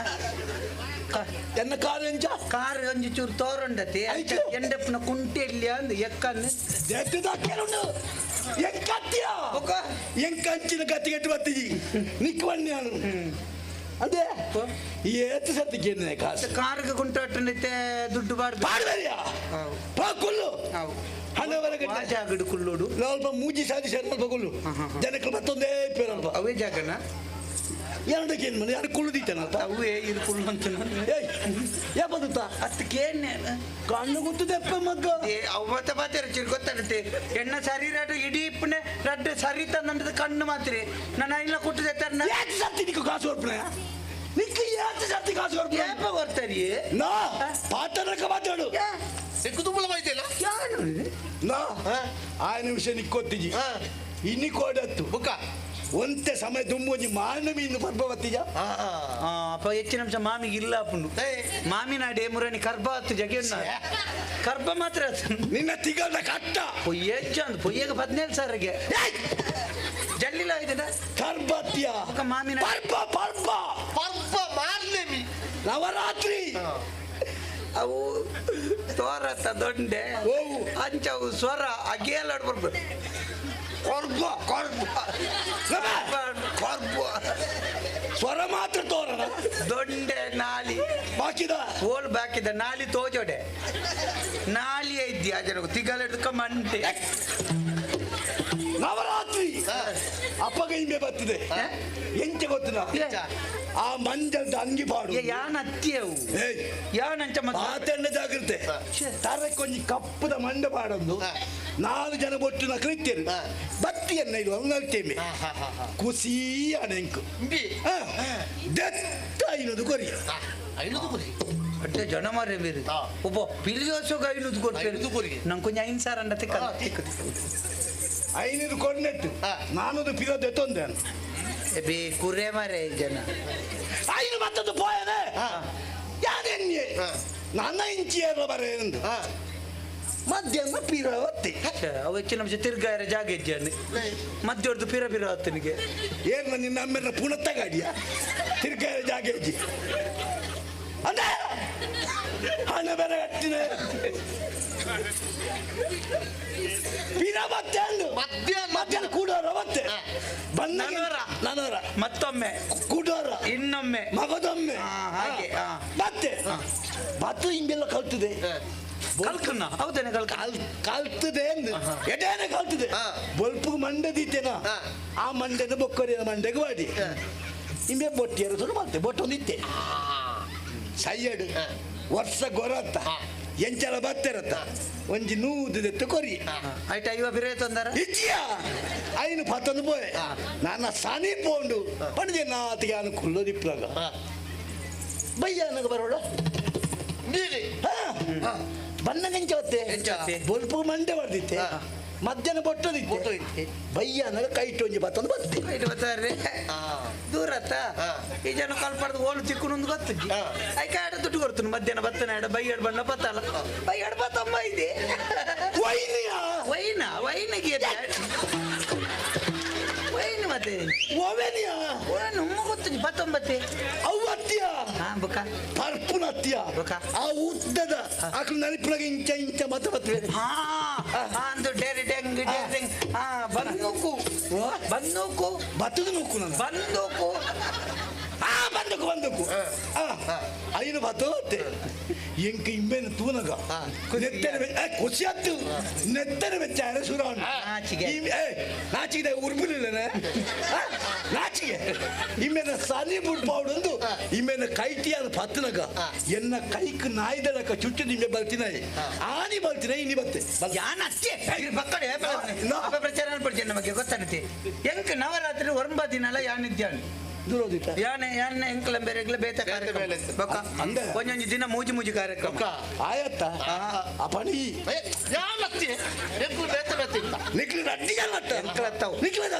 ಎನ್ನ ಕಾರ್ ಎಂಚ ಕಾರ್ ಒಂಜಿ ಚೂರು ತೋರುಂಡತಿ ಎಂಡಪ್ಪನ ಕುಂಟೆ ಎಲ್ಲಿ ಅಂದ್ ಎಕ್ಕನ್ನು ಎತ್ತದಾಕ್ಯಾರುಂಡು ಎಂಕತ್ತಿಯ ಎಂಕಂಚಿನ ಕತ್ತಿ ಕಟ್ಟು ಬತ್ತಿ ನಿಕ್ ಬನ್ನಿ ಅದೇ ಏತು ಸತ್ತಿಗೆ ಕಾಸು ಕಾರ್ಗೆ ಕುಂಟಾಟನೈತೆ ದುಡ್ಡು ಬಾರ್ದು ಪಾಡ್ಬೇರಿಯಾ ಪಾ ಕುಲ್ಲು ಹಣ ಆ ಜಾಗಡು ಕುಲ್ಲೋಡು ಸ್ವಲ್ಪ ಮೂಜಿ ಸಾಧಿಸಿ ಸ್ವಲ್ಪ ಕುಲ್ಲು ಜನಕ್ಕೆ ಮತ್ತೊಂದೇ ಪೇರಲ್ಪ ಅವೇ ಜಾಗನ ಎರಡಕ್ಕೆ ಏನು ಮನೆ ಯಾರು ಕುಳ್ಳುದೀತೇನಂತ ಅವೇ ಇದು ಕುಳ್ಳು ಅಂತ ಏಯ್ ಯಾ ಬದುತ್ತಾ ಅದಕ್ಕೇನೆ ಕಣ್ಣು ಗುತ್ತದೆಪ್ಪ ಮಗ್ಗ ಅವು ಮತ್ತೆ ಬಾತೇರು ಚಿರು ಗೊತ್ತಾಗುತ್ತೆ ಎಣ್ಣ ಸರಿ ರಡ್ಡು ಇಡೀ ಇಪ್ಪನೆ ರಡ್ಡು ಸರಿ ತಂದಂಟದ ಕಣ್ಣು ಮಾತ್ರ ನನ್ನ ಇಲ್ಲ ಕುಟ್ಟದೆ ತರ್ನ ಯಾಕೆ ಸತ್ತಿ ನಿಕ್ಕು ಕಾಸು ಕೊಡ್ಪಣ ನಿಕ್ಕು ಯಾಕೆ ಸತ್ತಿ ಕಾಸು ಕೊಡ್ಪಣ ಏಪ ಕೊಡ್ತಾರಿ ನಾ ಪಾತ್ರಕ ಮಾತಾಡು ನಿಕ್ಕು ತುಂಬಲ ಬೈತಿಲ್ಲ ನಾ ಆ ನಿಮಿಷ ನಿಕ್ಕೊತ್ತಿಜಿ ಇನ್ನಿ ಕೋಡತ್ತು ಬುಕ್ಕ ಒಂತೆ ಸಮಯ ದುಂಬೊಂಜಿ ಮಾನವಿ ಇನ್ನು ಪರ್ಬ ಬತ್ತಿಜ ಅಪ್ಪ ಹೆಚ್ಚಿನ ಅಂಶ ಮಾಮಿಗೆ ಇಲ್ಲ ಅಪ್ಪನು ಮಾಮಿನಾಡೆ ಮುರಣಿ ಕರ್ಬ ಹತ್ತು ಜಗೆ ಕರ್ಬ ಮಾತ್ರ ನಿನ್ನ ತಿಗಲ್ದ ಕಟ್ಟ ಪೊಯ್ಯೆ ಅಂದ್ ಪೊಯ್ಯಗೆ 17 ಸಾವಿರಗೆ ಜಲ್ಲಿಲ್ಲ ಇದನ್ನ ಕರ್ಬತ್ಯ ಮಾಮಿನ ಪರ್ಬ ಪರ್ಬ ಪರ್ಬ ಮಾರ್ನೇಮಿ ನವರಾತ್ರಿ ಅವು ತೋರತ್ತ ದೊಂಡೆ ಅಂಚವು ಸ್ವರ ಅಗೇಲಾಡ್ ಬರ್ಬೇಕು ಕೊರ್ಬ ಕೊರ್ಬ ಕೊರ್ಬ ಸ್ವರ ಮಾತ್ರ ತೋರಣ ದೊಂಡೆ ನಾಲಿ ಬಾಕಿದ ಓಲ್ ಬಾಕಿದ ನಾಲಿ ತೋಜೋಡೆ ನಾಲಿ ಇದ್ದಿ ಆ ಜನకు ತಿಗಲೆಡ್ಕ ಮಂಟೆ ನವರಾತ್ರಿ ಅಪ್ಪಗ ಇಂಬೆ ಬರ್ತದೆ ಎಂಚ ಗೊತ್ತಿನ ಆ ಮಂಜಲ್ದ ಅಂಗಿ ಪಾಡು ಯಾನ್ ಅತ್ತಿಯವು ಯಾನಂಚ ಮಾತಣ್ಣ ಜಾಗ್ರತೆ ತರಕೊಂಜಿ ಕಪ್ಪದ ಮಂಡ ಪಾಡೊಂದು ನಾಲ್ಕು ಜನ ಬೊಟ್ಟು ನಕಲಿತ್ತೇರು ಬತ್ತಿಯನ್ನ ಇದು ಅಂಗಲ್ತೇಮೆ ಖುಷಿ ಅಣೆಂಕು ದೆತ್ತ ಐನದು ಕೊರಿ ಐನದು ಕೊರಿ ಅಡ್ಡೆ ಜನ ಮಾರೆ ಬೇರೆ ಒಬ್ಬ ಪಿಲಿಯೋಸೋಗ ಐನೂದು ಕೊಡ್ತೇನೆ ನಂಗೆ ಕೊಂಚ ಐದು ಸಾವಿರ ಅಂಡ ತಿಕ್ಕ ಐನೂರು ಕೊಡ್ನೆಟ್ಟು ನಾನೂರು ಪಿಲೋ ದೆತ್ತೊಂದೆ ಬೇ ಕುರೆ ಮಾರೆ ಜನ ಐನು ಮತ್ತೊಂದು ಪೋಯನೆ ಯಾನೆನ್ಯೆ ನನ್ನ ಇಂಚಿ ಏರ್ಲ ಬರೇಂದು ಮಧ್ಯಾಹ್ನ ಪಿರ ಹೊತ್ತಿ ಅವು ಹೆಚ್ಚಿನ ಅಂಶ ತಿರ್ಗಾರ ಜಾಗ ಇದ್ದಾನೆ ಮಧ್ಯೊರ್ದು ಪಿರ ಪಿರ ಹೊತ್ತನಿಗೆ ಏನ ನಿನ್ನ ಅಮ್ಮೆಲ್ಲ ಪುಣತ್ತ ಗಾಡಿಯ ತಿರ್ಗಾರ ಜಾಗ ಇಜ್ಜಿ ಅಂದ್ರೆ ಹಣ ಬೇರೆ ಕಟ್ಟಿನ ಪಿರ ಬತ್ತೆ ಅಂದು ಮಧ್ಯಾಹ್ನ ಕೂಡೋರ ಬತ್ತೆ ಬಂದ ನನವರ ಮತ್ತೊಮ್ಮೆ ಕೂಡೋರ ಇನ್ನೊಮ್ಮೆ ಮಗದೊಮ್ಮೆ ಹಾಗೆ ಬತ್ತೆ ಬತ್ತು ಹಿಂಗೆಲ್ಲ ಕಲ್ತದೆ ಕಲ್ಕನ್ನ ಹೌದೇನೆ ಕಲ್ಕ ಕಲ್ತದೆ ಅಂದು ಎಡೇನೆ ಕಲ್ತದೆ ಬೊಲ್ಪು ಮಂಡೆ ದೀತೇನ ಆ ಮಂಡೆನ ಬೊಕ್ಕರಿನ ಮಂಡೆಗೆ ಮಾಡಿ ಇಂಬೆ ಬೊಟ್ಟಿಯರು ಸುರು ಮತ್ತೆ ಬೊಟ್ಟೊಂದು ಇತ್ತೆ ಸೈಯಡು ವರ್ಷ ಗೊರತ್ತ ಎಂಚಲ ಬತ್ತಿರತ್ತ ಒಂಜಿ ನೂದು ಕೊರಿ ಐಟ ಐವ ಬಿರೆ ತಂದಾರ ಇಜ್ಜಿಯ ಐನು ಪತ್ತೊಂದು ಪೋಯೆ ನನ್ನ ಸನಿ ಪೋಂಡು ಪಂಡಿದೆ ನಾತಿಗೆ ಅನು ಕುಲ್ಲೋದಿಪ್ಪಾಗ ಬಯ್ಯ ನನಗೆ ಬರೋಳು ಬನ್ನಗೆಂಚ ಬತ್ತೆ ಬೊಲ್ಪು ಮಂಡೆ ಬರ್ದಿತ್ತೆ ಮಧ್ಯಾಹ್ನ ಬೊಟ್ಟದಿತ್ತೆ ಬಯ್ಯ ಅನ್ನಗ ಕೈಟ್ ಒಂಜಿ ಬತ್ತೊಂದು ಬತ್ತೆ ಕೈಟ್ ಬತ್ತಾರೆ ದೂರತ್ತ ಈ ಜನ ಕಲ್ಪಡ್ದು ಓಲು ಚಿಕ್ಕನೊಂದು ಗೊತ್ತು ಐಕ ಆಡ ದುಡ್ಡು ಕೊಡ್ತೀನಿ ಮಧ್ಯಾಹ್ನ ಬತ್ತನ ಆಡ ಬೈಯಾಡ್ ಬಣ್ಣ ಬತ್ತಲ್ಲ ಬೈಯಾಡ್ ಬತ್ತಮ್ಮ ಇದೆ ವೈನಿಯ ವೈನ ವೈನಿಗೆ ವೈನ್ ಮತ್ತೆ ಓವೆನಿಯ ನಮ್ಮ ಗೊತ್ತು ಬತ್ತೊಂಬತ್ತೆ ಅವ್ವತ್ತಿಯ ಬುಕ್ಕ ಪರ್ಪುನತ್ತಿಯ ಆ ಉದ್ದದ ಆಕಳು ನಲಿಪುಳಗೆ ಇಂಚ ಇಂಚ ಮತ್ತ ಬತ್ತವೆ ಅಂದು ಡೇರಿ ಡೆಂಗ್ ಡೇರಿ ಡೆಂಗ್ ಹಾ ಬಂದೂಕು ಬಂದೂಕು ಬತ್ತದ ನೂಕು ನಾನು ಬಂದೂಕು ಆ ಬಂದೂಕು ಬಂದೂಕು ಐನು ಬತ್ತೋತ್ತೆ ಎಂಕ ಇಂಬೇನ ತೂನಗ ನೆತ್ತೆರ ಖುಷಿ ಆತು ನೆತ್ತೆರ ಬೆಚ್ಚಾರ ಸುರಾಣ ನಾಚಿಗೆ ನಾಚಿಗೆ ಉರ್ಬಿಲಿಲ್ಲನೆ ನಾಚಿಗೆ ಇಮ್ಮೇನ ಸನಿ ಬುಡ್ಪಾವುಡೊಂದು ಇಮ್ಮೇನ ಕೈಟಿಯಾದ ಪತ್ತನಗ ಎನ್ನ ಕೈಕ್ ನಾಯ್ದಲಕ ಚುಟ್ಟು ನಿಂಬೆ ಬಲ್ತಿನ ಆನಿ ಬಲ್ತಿನ ಇನ್ನಿ ಬತ್ತೆ ಯಾನ ಅಷ್ಟೇ ಬಕ್ಕಡೆ ಪ್ರಚಾರ ಪಡ್ತೀನಿ ನಮಗೆ ಗೊತ್ತಾನತಿ ಎಂಕ್ ನವರಾತ್ರಿ ಒಂಬ ದಿನಲ ಯಾನಿದ್ಯಾನು ಯಾನೆ ಯಾನೆ ಎಂಕ್ಲ ಬೇರೆ ಬೇತ ಕಾರ್ಯಕ್ರಮ ಬೊಕ್ಕ ಒಂಜೊಂಜಿ ದಿನ ಮೂಜಿ ಮೂಜಿ ಕಾರ್ಯಕ್ರಮ ಆಯತ್ತ ಅಪಣಿ ನಿಕ್ಲು ಎಂಕ್ಲತ್ತವು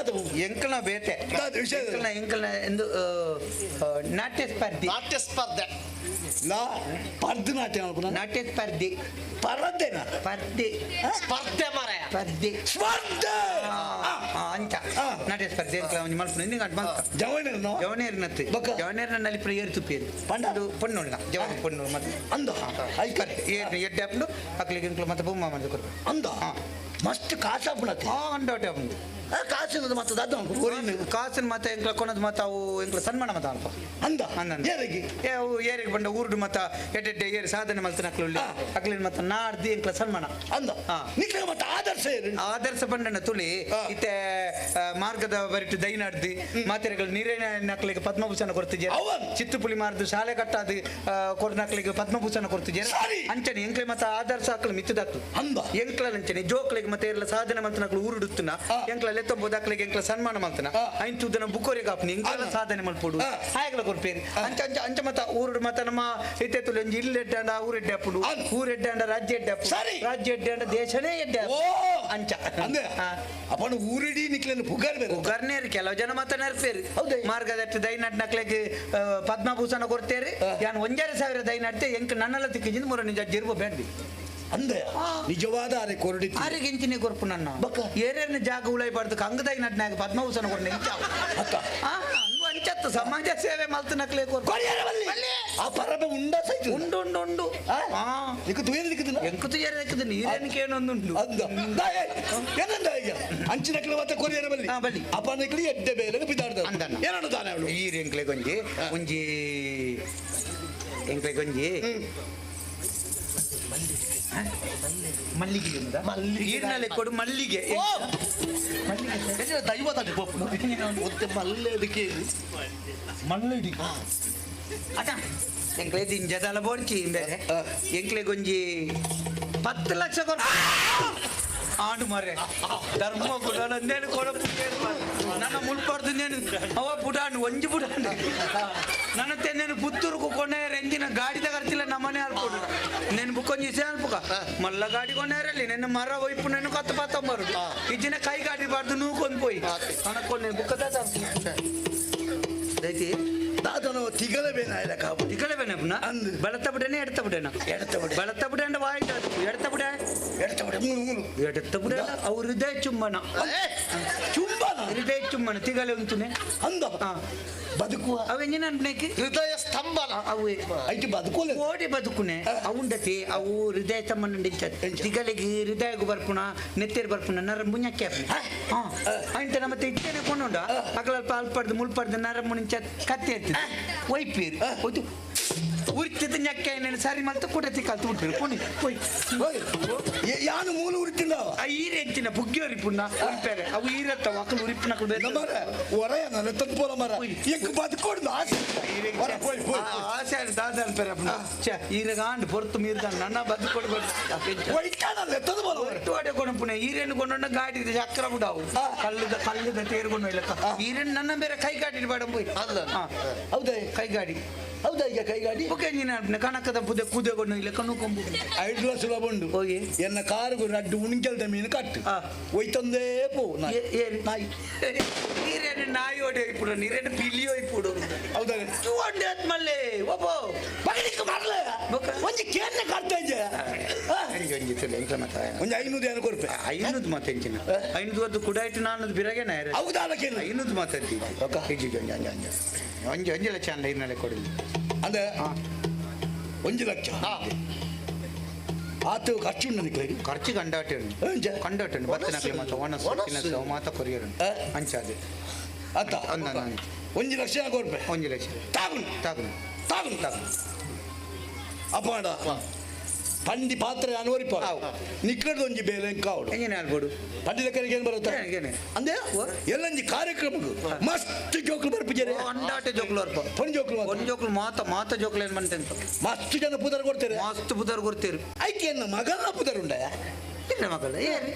ಎಂಕ್ಲನ ಬೇತೆ ಎಂಕ್ಲನ ಎಂಕ್ಲನ ಎಂದು ನಾಟ್ಯ ಸ್ಪರ್ಧೆ ನಾಟ್ಯ ಸ್ಪರ್ಧೆ ಲಾ ಪರ್ದು ನಾಟ್ಯ ನಾಟ್ಯ ಸ್ಪರ್ಧೆ ಪರದ್ದೇನ ಸ್ಪರ್ಧೆ ಸ್ಪರ್ಧೆ ಮಾರಾಯ ಸ್ಪರ್ಧೆ ಸ್ಪರ್ಧೆ ಅಂಚ ನಾಟ್ಯ ಸ್ಪರ್ಧೆ ಎಂಕ್ಲ ಒಂಜಿ ಮಲ್ಪುನ ನಿಂಗೆ ಅಡ್ ಮಲ್ತ ಜವನೇರ್ನ ಜವನೇರ್ನತ್ತೆ ಜವನೇರ್ನ ನಲ್ಲಿ ಪ್ರೇಯರ್ ತುಪ್ಪೇರು ಅದು ಪೊಣ್ಣುಳ್ಳ ಜವನ ಪೊಣ್ಣು ಮತ್ತೆ ಅಂದ ಏರ್ನ ಎಡ್ಡೆ ಹಾಕೊಂಡು ಅಕ್ಲಿಗೆ ಎಂಕ್ಲ ಮತ್ತೆ ಬೊಮ್ಮ ಮಾಡಿ ಕೊಡ್ಬೇಕು ಅಂದ ಮಸ್ತ್ ಕಾಸಾಪುಣತ್ತೆ ಅಂಡೋಟೆ ಹಾಪುಂಡು ಕಾಸಿನ ಮತ್ತೆ ದಾದ ಕಾಸಿನ ಮತ್ತೆ ಎಂಕ್ಲ ಕೊನದ ಮತ್ತೆ ಅವು ಎಂಕ್ಲ ಸನ್ಮಾನ ಮತ್ತೆ ಅಲ್ಪ ಅಂದ ಅಂದ ಏರಿಗೆ ಏ ಅವು ಏರಿಗೆ ಬಂಡ ಊರುಡು ಮತ್ತ ಎಡ್ಡೆಡ್ಡೆ ಏರಿ ಸಾಧನೆ ಮಲ್ತಿನ ಅಕ್ಲು ಅಕ್ಲಿನ ಮತ್ತೆ ನಾಡ್ದು ಎಂಕ್ಲ ಸನ್ಮಾನ ಅಂದ ನಿಕ್ಲ ಮತ್ತೆ ಆದರ್ಶ ಆದರ್ಶ ಬಂಡನ ತುಳಿ ಇತ್ತೆ ಮಾರ್ಗದ ಬರಿಟು ದೈನಾಡ್ದು ಮಾತೆರೆಗಳು ನೀರಿನ ನಕ್ಲಿಗೆ ಪದ್ಮಭೂಷಣ ಕೊಡ್ತಿದ್ದೆ ಚಿತ್ತುಪುಳಿ ಮಾರ್ದು ಶಾಲೆ ಕಟ್ಟಾದು ಕೊರ್ನಕ್ಲಿಗೆ ಪದ್ಮಭೂಷಣ ಕೊಡ್ತಿದ್ದೆ ಅಂಚನೆ ಎಂಕ್ಲೆ ಮತ್ತೆ ಆದರ್ಶ ಅಕ್ಲು ಮಿತ್ತದಾಕ್ಲು ಅಂದ ಎಂಕ್ಲ ಅಂಚನೆ ಜೋಕ್ಲಿಗೆ ಮತ್ತೆ ಎಲ್ಲ ಸಾಧನೆ ಮಲ್ತನಕ್ಲು ಊರುಡುತ್ತನ ಎಂಕ್ಲ ಲೆತ್ತೊಂಬುದಾಕ್ಲಿಗೆ ಎಂಕ್ಲ ಸನ್ಮಾನ ಮಲ್ತನ ಐನ್ ತುದನ ಬುಕ್ಕೋರಿಗೆ ಆಪ್ನಿ ಎಂಕ್ಲ ಸಾಧನೆ ಮಲ್ಪೊಡು ಹಾಯಗ್ಲ ಕೊರ್ಪೇರು ಅಂಚ ಅಂಚ ಅಂಚ ಮತ್ತ ಊರುಡು ಮತ್ತ ನಮ್ಮ ಇತ್ತೆ ತುಳಿ ಒಂಜಿ ಇಲ್ಲಿ ಎಡ್ಡಾಂಡ ಊರೆಡ್ಡೆ ಅಪ್ಪುಡು ಊರೆಡ್ಡಾಂಡ ರಾಜ್ಯ ಎಡ್ಡೆ ಅಪ್ಪು ರಾಜ್ಯ ಎಡ್ಡಾಂಡ ದೇಶನೇ ಎಡ್ಡೆ ಅಂಚ ಅಂದೆ ಅಪ್ಪನ ಊರಿಡಿ ನಿಕ್ಲನ್ನು ಪುಗಾರ್ ಬೇರೆ ಪುಗಾರ್ನೇರು ಕೆಲವು ಜನ ಮತ್ತ ನೆರ್ಪೇರು ಮಾರ್ಗದಟ್ಟು ದೈನಾಟ್ ನಕ್ಲೆಗ್ ಪದ್ಮಭೂಷಣ ಕೊಡ್ತೇರಿ ಯಾನ್ ಒಂಜಾರೆ ಸಾವಿರ ದೈನಾಡ್ತೆ ಎಂಕ್ ನನ್ನೆಲ್ಲ ತಿಕ್ಕಿಜಿಂದ ಮೂರ ನಿಜ ಜಿರ್ಬ ಬೇಡ್ದಿ ಅಂದೆ ನಿಜವಾದ ಆರೆ ಕೊರಡಿ ಆರೆಗೆ ಎಂಚಿನೇ ಕೊರ್ಪು ನನ್ನ ಏರೇರ್ನ ಜಾಗ ಉಳೈಬಾರ್ದು ಕಂಗದಾಗಿ ನಟ್ನಾಗ ಪದ್ಮಭೂಷಣ ಕೊಡ್ನ ಅಕ್ಕ ಅಂಚತ್ತು ಸಮಾಜ ಸೇವೆ ಮಲ್ತು ನಕ್ಲೆ ಕೊರ್ಪು ಆ ಪರಬೆ ಉಂಡ ಸೈತು ಉಂಡು ಉಂಡು ಉಂಡು ನಿಕ್ಕು ತುಯೇರು ದಿಕ್ಕುದಿಲ್ಲ ಎಂಕು ತುಯೇರು ದಿಕ್ಕುದು ನೀರೇನಕ್ಕೆ ಏನೊಂದುಂಡು ಅಂದ ಏನಂದ ಈಗ ಅಂಚಿನಕ್ಲೆ ಮತ್ತೆ ಕೊರಿಯರ ಬಲ್ಲಿ ಬಲ್ಲಿ ಅಪ್ಪನಕ್ಲಿ ಎಡ್ಡೆ ಬೇಲೆ ಬಿದ್ದಾಡ್ದ ಏನನ್ನು ತಾನೆ ಅವಳು ಈರು ಎಂಕ್ಲೆ ಗೊಂಜಿ ಒಂಜಿ ಎಂಕ್ಲೆ ಗೊಂಜಿ ಮಲ್ಲಿಗೆ ಈರ್ನಲ್ಲೇ ಕೊಡು ಮಲ್ಲಿಗೆ ದೈವದ ಮಲ್ಲೆದಕ್ಕೆ ಮಲ್ಲಡಿ ಅಟ ಎಂಕ್ಲೆ ದಿಂಜದಲ ಬೋಡ್ಚಿ ಬೇರೆ ಎಂಕ್ಲೆ ಗೊಂಜಿ 10 ಲಕ್ಷ ಕೊಡು ಆಂಡು ಮಾರ್ರೆ ಧರ್ಮ ಕೊಡೋಣ ಕೊಡಪ್ಪು ನನ್ನ ಮುಳ್ಪಾಡ್ದು ನೇನು ಅವ ಪುಡಾಣು ಒಂಜಿ ಪುಡಾಣು ನನ್ನ ತೆನ್ನೇನು ಪುತ್ತೂರುಕು ಕೊನೆಯರ ಎಂಜಿನ ಗಾಡಿ ತಗರ್ತಿಲ್ಲ ನಮ್ಮನೆ ಅಲ್ಪುಡು నేను ಬುಕ್ಕೊಂಜಿ ಇಸೆ ಅಲ್ಪುಕ ಮಲ್ಲ ಗಾಡಿ ಕೊನೆಯರಲ್ಲಿ ನಿನ್ನ ಮರ ಒಯ್ಪು ನೆನ್ನು ಕತ್ತ ಪತ್ತಂಬರು ಇಜ್ಜಿನ ಕೈ ಗಾಡಿ ಬಾರ್ದು ನೂಕೊಂದು ಪೋಯಿ ಅನಕೊನ್ನೆ ಬುಕ್ಕ ದೈತಿ ದಾದನು ತಿಗಲ ಬೇನ ಇಲ್ಲ ಕಾಬು ತಿಗಲ ಬೇನ ಪುನಃ ಬಲತ್ತ ಬಿಡನೆ ಎಡತ ಬಿಡನ ಎಡತ ಬಿಡ ಬಲತ್ತ ಬಿಡ ಅಂಡ ವಾಯ್ ಎಡತ ಬಿಡ ಎಡತ ಬಿಡ ಮೂಲು ಮೂಲು ಎಡತ ಬಿಡ ಅವ್ರದೇ ಚುಂಬನ ಚುಂಬನ ಹೃದಯ ಚುಮ್ಮನ ತಿಗಲೆ ಉಂಟುನೆ ಅಂದ ಬದುಕುವ ಅವೆಂಜಿನ ಅನ್ಪನೇಕಿ ಹೃದಯ ಸ್ತಂಭನ ಅವು ಐತಿ ಬದುಕೋಲೆ ಓಡಿ ಬದುಕುನೆ ಅವುಂಡತಿ ಅವು ಹೃದಯ ಸ್ತಂಭನ ತಿಗಲಿಗೆ ಹೃದಯಗೂ ಬರ್ಪುಣ ನೆತ್ತೇರು ಬರ್ಪುಣ ನರಂಬು ñಕ್ಕೆ ಅಂಟ ನಮ್ಮ ಇಟ್ಟೆನೆ ಕೊಂಡುಂಡ ಅಗಲಲ್ಪ ಅಲ್ಪಡ್ದು ಮುಲ್ಪಡ್ದು ನರಂಬು ನಿಂಚ ಕತ್ತಿ ಎತ್ತಿದ್ ಒಯ್ಪೀರ್ ಒಯ್ತು ಉರಿತಿದ್ದ ñಕ್ಕೆ ಸರಿ ಮಲ್ತು ಕುಟತಿ ಕಲ್ತು ಬಿಟ್ರು ಪುಣಿ ಹೋಯ್ ಯಾನು ಮೂಲ ಉರಿತಿಲ್ಲ ಆ ಈರೆ ಎಂಚಿನ ಬುಗ್ಗಿಯೋರಿ ಪುಣ್ಣ ಉರಿಪೇರೆ ಅವು ಈರತ್ತವ ಅಕಲು ಉರಿಪಿನ ಮರ ಒರೆಯ ನನ್ನ ತಂದು ಪೋಲ ಮರ ಎಂಕ್ ಬದುಕೋಡು ಆಸೆ ಹೊರ ಪೋಯ್ ಪೋಯ್ ಆಸೆ ದಾದ ಅನ್ಪೇರೆ ಪುಣ್ಣ ಛೆ ಈರೆಗಾಂಡ್ ಪೊರ್ತು ಮೀರ್ದ ನನ್ನ ಬದುಕೊಡು ಒಯ್ತಾನಲ್ಲ ತಂದು ಪೋಲ ಒಟ್ಟು ಒಡೆ ಕೊಡು ಪುಣ್ಯ ಈರೇನು ಕೊಂಡೊಂಡ ಗಾಡಿ ಚಕ್ರ ಬಿಡವು ಕಲ್ಲುದ ಕಲ್ಲುದ ತೇರ್ಕೊಂಡು ಇಲ್ಲ ಈರೇನು ನನ್ನ ಬೇರೆ ಕೈ ಗಾಡಿ ಬೇಡ ಪೋಯ್ ಅಲ್ಲ ಹೌದಾ ಕೈ ಗಾಡಿ ಹೌದಾ ಈಗ ಕೈಗಾಡಿ ಓಕೆ ನೀನು ಕಣಕದ ಪುದೆ ಕೂದೆಗೊಂಡು ಇಲ್ಲ ಕಣ್ಣು ಕೊಂಬು ಐಡ್ಲ ಸುಲಭ ಉಂಡು ಹೋಗಿ ಎನ್ನ ಕಾರುಗು ರಡ್ಡು ಉಣಿಕೆಲ್ದ ಮೀನು ಕಟ್ಟು ಒಯ್ತಂದೇ ಪೋ ನಾಯಿ ನೀರೇನು ನಾಯಿ ಓಡಿ ಹೋಯ್ಪುಡು ನೀರೇನು ಪಿಲಿ ಹೋಯ್ಪುಡು ಹೌದಾ ಒಂಡೆ ಆತ್ಮಲ್ಲೇ ಒಬ್ಬ ಬಗಲಿಕ್ಕೆ ಮರಲ ಒಂಜಿ ಕೇರ್ನೆ ಕಟ್ತಾ ಇದ್ದೆ ಒಂಜಿ 500 ಏನು ಕೊರ್ಪೆ 500 ಮಾತೆಂಚಿನ 500 ಅದು ಕುಡಾಯ್ತು ನಾನು ಬಿರಗೇನ ಹೌದಾ 500 ಮಾತಾಡ್ತಿ ಒಂಜಿ ಒಂಜಿ ಲಕ್ಷ ಅಲ್ಲ ಇನ್ನೆಲ್ಲ ಕೊಡಲಿ ಅಂದ್ರೆ ಒಂಜಿ ಲಕ್ಷ ಆತು ಖರ್ಚು ಉಂಟು ನಿಕ್ಲೆಗ್ ಖರ್ಚು ಕಂಡಾಟೆ ಉಂಟು ಕಂಡಾಟೆ ಉಂಟು ಬತ್ತನಕ್ಲೆ ಮಾತ ಒಣಸು ತಿನಸು ಮಾತ ಕೊರಿಯರ್ ಉಂಟು ಅಂಚಾದೆ ಅತ್ತ ಒಂಜಿ ಲಕ್ಷ ಕೊರ್ಪೆ ಒಂಜಿ ಲಕ್ಷ ತಾಗುಂಡು ತಾಗುಂಡು ತಾಗುಂಡು ತಾಗುಂಡು ಅಪ್ಪಾಡ ಪಂಡಿ ಪಾತ್ರೆ ನಾನು ಒರಿಪ ನಿಕ್ಕಡ್ದು ಒಂಜಿ ಬೇಲೆ ಕಾವಡು ಎಂಜಿನ ಆಲ್ಬೋಡು ಪಂಡಿ ಲೆಕ್ಕನಿಗೆ ಏನು ಬರುತ್ತೆ ಅಂದೆ ಎಲ್ಲಂಜಿ ಕಾರ್ಯಕ್ರಮಕ್ಕೆ ಮಸ್ತ್ ಜೋಕ್ಲು ಬರ್ಪಿಜರೆ ಅಂಡಾಟೆ ಜೋಕ್ಲು ಬರ್ಪ ಪೊಣ್ ಜೋಕ್ಲು ಒಂದ್ ಜೋಕ್ಲು ಮಾತ ಮಾತ ಜೋಕ್ಲು ಏನ್ ಬಂತೆ ಮಸ್ತ್ ಜನ ಪುದರ್ ಕೊಡ್ತಾರೆ ಮಸ್ತ್ ಪುದರ್ ಕೊಡ್ತೀರಿ ಐಕೆ ಎನ್ನ ಮಗನ ಪುದರ್ ಉಂಡ ಇಲ್ಲ ಮಗಳ ಏರಿ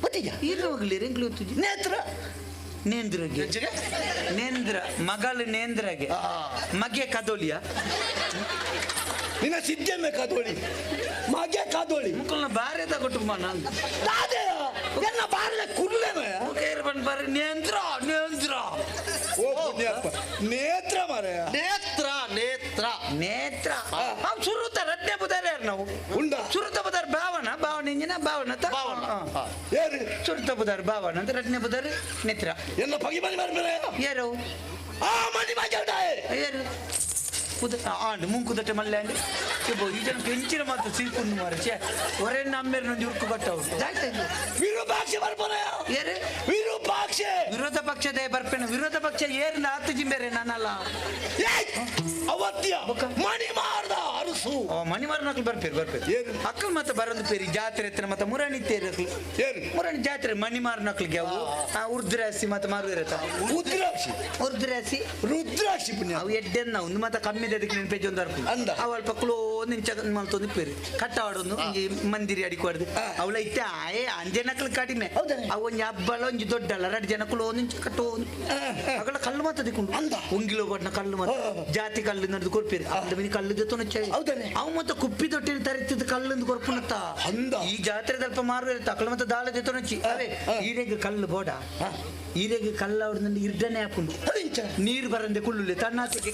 ಗೊತ್ತಿಜ ಇಲ್ಲ ಮಗಲಿ ರಿಂಗ್ಲು ನೇತ್ರ ನೇಂದ್ರಗೆ ನೇಂದ್ರ ಮಗಳು ನೇಂದ್ರಗೆ ಮಗೆ ಕದೋಲಿಯ ನಿನ್ನ ಸಿದ್ಧಮ್ಮೆ ಕಾದೋಳಿ ಮಗೆ ಕಾದೋಳಿ ಮುಕ್ಕಲ್ನ ಬಾರ್ಯದ ಕುಟುಂಬ ನಾನು ದಾದೆ ಎನ್ನ ಬಾರ್ಲೆ ಕುರ್ಲೇನ ಕೇರ್ ಬಂದ್ ಬಾರಿ ನೇಂದ್ರ ನೇಂದ್ರ ಓ ಪುಣ್ಯಪ್ಪ ನೇತ್ರ ಮಾರಾಯ ನೇತ್ರ ನೇತ್ರ ನೇತ್ರ ಅವ್ ಸುರುತ ರಡ್ಡೆ ಬುದಾರ ಯಾರು ನಾವು ಉಂಡ ಸುರುತ ಬುದಾರ ಭಾವನ ಭಾವನ ಇಂಜಿನ ಭಾವನ ಭಾವನ. ಯಾರು ಸುರುತ ಬುದಾರ ಭಾವನ ಅಂತ ರಡ್ನೆ ಬುದಾರ ನೇತ್ರ ಎಲ್ಲ ಪಗಿ ಮನೆ ಬರ್ಬೇರೆ ಯಾರು ಆ ಮನಿ ಮಜಲ್ದಾಯ ಯಾರು ಕುದ ಆಂಡ್ ಮುಂಕುದಟ್ಟೆ ಮಲ್ಲೆ ಅಂಡ್ ಇಬ್ಬೋ ಈ ಜನ పెంచిన ಮಾತ್ರ ಸೀಕುಂಡು ಮಾರ ಛೇ ಒರೆ ನಮ್ಮೇರು ನೊಂದು ಉರ್ಕು ಕಟ್ಟವು ವಿರೂಪಾಕ್ಷ ಬರ್ಪನ ಏರು ವಿರೂಪಾಕ್ಷ ವಿರೋಧ ಪಕ್ಷದ ಬರ್ಪೇನೆ ವಿರೋಧ ಪಕ್ಷ ಏರಿನ ಆತು ಜಿಂಬೇರೆ ನಾನಲ್ಲ ಅವತ್ಯ ಮಣಿಮಾರ್ದ ಅರಸು ಮಣಿಮಾರ್ ನಕ್ಲು ಬರ್ಪೇರು ಬರ್ಪೇರು ಏರು ಅಕ್ಕಲ್ ಮತ್ತೆ ಬರಂದು ಪೇರಿ ಜಾತ್ರೆ ಎತ್ತರ ಮತ್ತೆ ಮುರಾಣಿ ತೇರು ಅಕ್ಲು ಏರು ಮುರಾಣಿ ಜಾತ್ರೆ ಮಣಿಮಾರ್ ನಕ್ಲಿಗೆ ಅವು ಆ ಉರ್ದ್ರಾಸಿ ಮತ್ತೆ ಮಾರು ಇರತ್ತ ರುದ್ರಾಕ್ಷಿ ಉರ್ದ್ರಾಸಿ ರುದ್ರಾಕ್ಷಿ ಪುಣ್ಯ ಅವು ಎಡ್ಡೆನ್ನ ಒಂದು ಮತ್ತೆ ಕಮ್ಮಿ ಅದಕ್ಕೆ ನೆನಪೆ ಒಂದು ಅರ್ಪು ಅಂದ. ಅವು ಅಲ್ಪ ಕ್ಲೋ ನಿಂಚ ಮಲ್ತೊಂದು ಪೇರು ಕಟ್ಟಾಡೊಂದು ಒಂಜಿ ಮಂದಿರಿ ಅಡಿಕೊಡ್ದು ಅವಳ ಇತ್ತೆ ಆಯೇ ಅಂಜನಕ್ಲು ಕಡಿಮೆ ಅವು ಒಂಜಿ ಹಬ್ಬಲ ಒಂಜಿ ದೊಡ್ಡಲ್ಲ ಎರಡು ಜನ ಕ್ಲೋ ನಿಂಚ ಕಟ್ಟೋ ಅಗಳ ಕಲ್ಲು ಮಾತ ದಿಕ್ಕೊಂಡು ಅಂದ. ಉಂಗಿಲೋ ಬಣ್ಣ ಕಲ್ಲು ಮಾತ ಜಾತಿ ಕಲ್ಲು ನಡೆದು ಕೊರ್ಪೇರು ಅಂದ ಮಿನಿ ಕಲ್ಲು ಜೊತೆ ಹೌದಾನೆ? ಅವು ಮತ್ತೆ ಕುಪ್ಪಿ ತೊಟ್ಟಿನ ತರಿತಿದ್ದ ಕಲ್ಲೊಂದು ಕೊರ್ಪುನತ್ತ ಅಂದ. ಈ ಜಾತ್ರೆ ಅಲ್ಪ ಮಾರು ಇರುತ್ತೆ ಅಕಲ ಮತ್ತೆ ದಾಳ ಜೊತೆ ಅರೆ ಈರೆಗ್ ಕಲ್ಲು ಬೋಡ ಈರೆಗ್ ಕಲ್ಲು ಅವ್ರನ್ನ ಇರ್ಡನೆ ಹಾಕೊಂಡು ನೀರು ಬರಂದೆ ಕುಳ್ಳುಲೆ ತನ್ನಾತಿಗೆ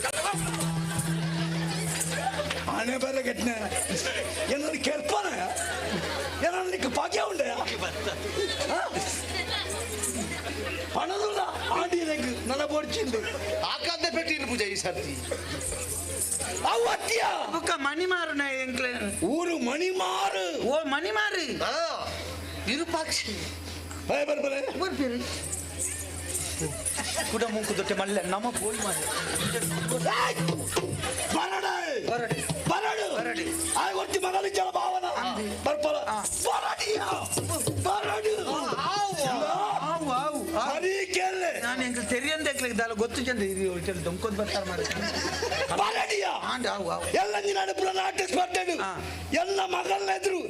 ಹಣೆ ಬರ ಘಟನೆ ಏನಾದ್ರು ಕೆರ್ಪನ ಏನಾದ್ರು ನಿಕ್ಕ ಭಾಗ್ಯ ಉಂಡ ಪಣದುಲ್ಲ ಆಂಡಿ ನಂಗೆ ನನ್ನ ಬೋಡ್ಚಿಂದು ಆಕಾಂತ ಪೆಟ್ಟಿನ ಪೂಜೆ ಈ ಸರ್ತಿ ಅವತ್ಯ ಬುಕ್ಕ ಮಣಿಮಾರು ಎಂಕ್ಲೆ ಊರು ಮಣಿಮಾರು ಓ ಮಣಿಮಾರು ವಿರೂಪಾಕ್ಷಿ ಬರ್ಬರೆ ಬರ್ತೀರಿ ಕುಡ ಮುಂಕು ದೊಟ್ಟೆ ಮಲ್ಲೆ ನಮ್ಮ ಪೋಯಿ ಮಾರೆ ಬರಡೆ ಬರಡೆ ಬರಡು ಬರಡಿ. ಆ ಒತ್ತಿ ಮಗಲಿ ಜಲ ಭಾವನ ಬರ್ಪಲ ಬರಡಿಯ ಬರಡು ಆವು ಆವು ಹರಿ ಕೇಳೆ ನಾನು ಎಂಕ್ಲೆ ತೆರಿಯಂದ ಎಂಕ್ಲೆ ದಾಲ ಗೊತ್ತು ಚಂದ ಇದು ಹೋಟೆಲ್ ದೊಂಕೊಂಡ್ ಬರ್ತಾರ ಮಾರೆ ಬರಡಿಯ ಆಂಡ್ ಆವು ಆವು ಎಲ್ಲ ನಿನ್ನ ನಾಟ್ಯ ಸ್ಪರ್ಧೆಡು ಎಲ್ಲ ಮಗಲ್ನ ಎದುರು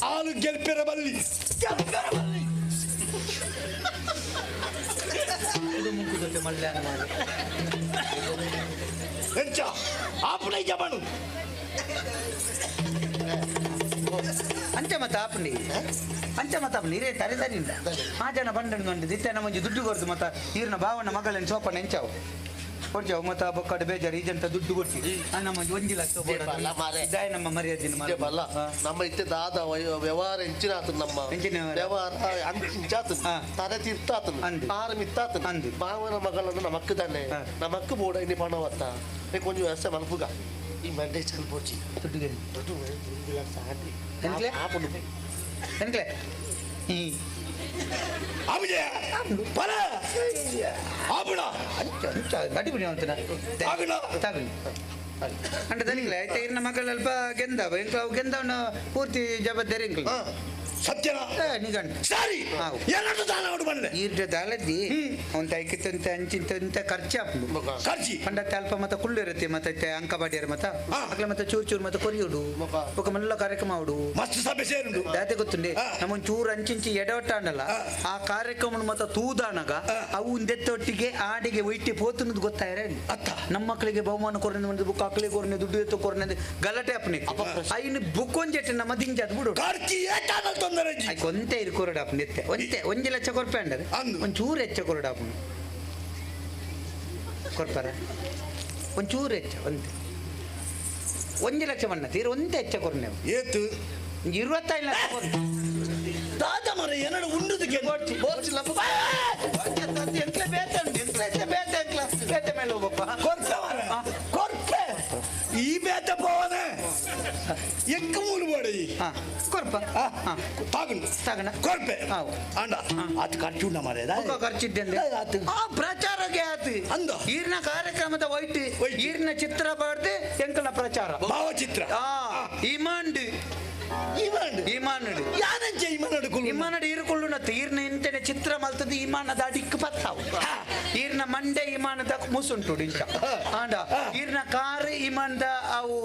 ಆಲು ಗೆಲ್ಪಿರ ಬಲ್ಲಿ ಗೆಲ್ಪಿರ ಬಲ್ಲಿ ಕುಡ ಮುಂಕು ದೊಟ್ಟೆ ಮಲ್ಲೆ ಮಾರೆ ಎಂಚ ಆಪುಣ ಜಬಣು ಅಂಚೆ ಮತ್ತೆ ಆಪುಂಡಿ ಅಂಚೆ ಮತ್ತೆ ಆಪುಂಡಿ ಇರೇ ತರೆ ತರಿಂದ ಆ ಜನ ಬಂಡಣ್ಣು ಉಂಟು ದಿತ್ತೆ ನಮ್ಮಂಜಿ ದುಡ್ಡು ಕೊರ್ದು ಮತ್ತೆ ಈರ್ನ ಭಾವನ ಮಗಳನ್ನ ಸೋಪಣ್ಣ ಎಂಚಾವು ಕೊಡ್ಜಾವು ಮತ್ತ ಬೊಕ್ಕಡ ಬೇಜಾರು ಈಜಂತ ದುಡ್ಡು ಕೊಡ್ಸಿ ನಮ್ಮ ಒಂಜಿ ಲಕ್ಷ ದಾಯ ನಮ್ಮ ಮರ್ಯಾದೆ ಬಲ್ಲ ನಮ್ಮ ಇತ್ತೆ ದಾದ ವ್ಯವಹಾರ ಎಂಚಿನಾತು ನಮ್ಮ ವ್ಯವಹಾರ ಅಂಚಾತು ತಲೆ ತೀರ್ತಾತು ಆರ ಮಿತ್ತಾತು ಮಾವನ ಮಗಳನ್ನು ನಮಕ್ ತಾನೆ ನಮಕ್ ಬೋಡ ಇನಿ ಪಣವತ್ತ ಕೊಂಚ ವ್ಯವಸ್ಥೆ ಮಲ್ಪುಗ ಈ ಮಂಡೆ ಚಲ್ ಪೋಚಿ ದುಡ್ಡು ದುಡ್ಡು ಒಂದು ಲಕ್ಷ ಆಂಟಿ ಎನ್ಕ್ಲೆ ಎನ್ಕ್ಲೆ ಅಂಡ ದನಿಗ್ಲೆ ಆಯ್ತಾ ಇರ್ನ ಮಕ್ಕಳು ಅಲ್ಪ ಗೆಂದವ ಎಂಕ್ಲ ಅವು ಗೆಂದವನ ಪೂರ್ತಿ ಜವಾಬ್ದಾರಿ ಎಂಕ್ಲ ಸತ್ಯನ ನಿಗಂಟ ಸರಿ ಏನಂತ ದಾನ ಉಂಟು ಬಂದೆ ಈರ್ಡ ದಾಲದ್ದಿ ಅವನ್ ತೈಕಿತ್ತಂತೆ ಅಂಚಿಂತಂತೆ ಖರ್ಚು ಆಪುಂಡು ಖರ್ಚಿ ಪಂಡತ್ತೆ ಅಲ್ಪ ಮತ್ತ ಕುಳ್ಳು ಇರುತ್ತೆ ಮತ್ತೆ ಅಂಕಬಾಡಿಯರ್ ಮತ್ತ ಅಕ್ಲೆ ಮತ್ತೆ ಚೂರು ಚೂರು ಮತ್ತೆ ಕೊರಿಯುಡು ఒక ಮಲ್ಲ ಕಾರ್ಯಕ್ರಮ ಅವಡು ಮಸ್ತ್ ಸಭೆ ಸೇರುಂಡು ದಾತೆ ಗೊತ್ತುಂಡೆ ನಮ್ಮ ಚೂರು ಅಂಚಿಂಚಿ ಎಡವಟ್ಟಾಂಡಲ್ಲ ಆ ಕಾರ್ಯಕ್ರಮ ಮತ್ತ ತೂದಾನಗ ಅವು ಒಂದೆತ್ತೊಟ್ಟಿಗೆ ಆಡಿಗೆ ಒಯ್ಟಿ ಪೋತುನದು ಗೊತ್ತಾಯರೆ ನಮ್ಮ ಮಕ್ಕಳಿಗೆ ಬಹುಮಾನ ಕೊರನೆ ಒಂದು ಬುಕ್ ಅಕ್ಲೆ ಕೊರನೆ ದುಡ್ಡು ಎತ್ತು ಕೊರನೆ ಗಲಾಟೆ ಅಪ್ಪನೆ ಐನು ಬುಕ್ ಒಂಜೆಟ್ಟು ನಮ್ಮ ದಿಂಜಾದ್ ಬಿಡು ಖರ್ಚಿ ಏಟಾನಲ್ ತೊಂದರೆ ಒಂತೆ ಇರು ಕೊರಡಾಪುಂಡು ಎತ್ತೆ ಒಂತೆ ಒಂಜಿ ಲಕ್ಷ ಕೊರ್ಪೆ ಅಂಡದು ಒಂಚೂರು ಹೆಚ್ಚ ಕೊರಡಾಪುಂಡು ಕೊರ್ಪಾರ ಒಂಚೂರು ಹೆಚ್ಚ ಒಂತೆ ಒಂಜಿ ಲಕ್ಷ ಬಣ್ಣ ತೀರ ಒಂತೆ ಹೆಚ್ಚ ಕೊರ್ನೆ ಏತು 25 ಲಕ್ಷ ಕೊರ್ನೆ ದಾದ ಮರ ಏನಾರು ಉಂಡುದಕ್ಕೆ ಎಂಕ್ಲೆ ಬೇತೆ ಉಂಟು ಎಂಕ್ಲೆ ಹೆಚ್ಚ ಬೇತೆ ಎಂಕ್ಲ ಬೇತೆ ಮೇಲೆ ಹೋಗಪ್ಪ ಕೊರ್ಪೆ ಮರ ಕೊರ್ಪೆ ಈ ಬೇತೆ ಪೋವನೆ ಎಕ್ಕ ಮೂಲು ಬೋಡ ಈ ಕೊರ್ಪ ತಾಗುಂಡು ತಗಣ ಕೊರ್ಪೆ ಅಂಡ ಆತ ಖರ್ಚು ಉಂಡ ಮಾರೆ ಖರ್ಚಿದ್ದೆ ಆ ಪ್ರಚಾರಕ್ಕೆ ಆತು ಅಂದ ಈರ್ನ ಕಾರ್ಯಕ್ರಮದ ವೈಟ್ ಈರ್ನ ಚಿತ್ರ ಬಾಡ್ದು ಎಂಕಲ್ನ ಪ್ರಚಾರ ಭಾವಚಿತ್ರ ಇಮಾಂಡ್ ಇಮಾನಡು ಯಾನಂಚೆ ಇಮಾನಡು ಇಮಾನಡು ಇರುಕೊಳ್ಳುನತ್ತು ಈರ್ನ ಇಂಟೆನೆ ಚಿತ್ರ ಮಲ್ತದ್ದು ಇಮಾನದ ಅಡಿಕ್ ಪತ್ತಾವು ಈರ್ನ ಮಂಡೆ ಇಮಾನದ ಮುಸುಂಟು ಇಂಚ ಆಂಡ ಈರ್ನ ಕಾರ್ ಇಮಾನದ ಅವು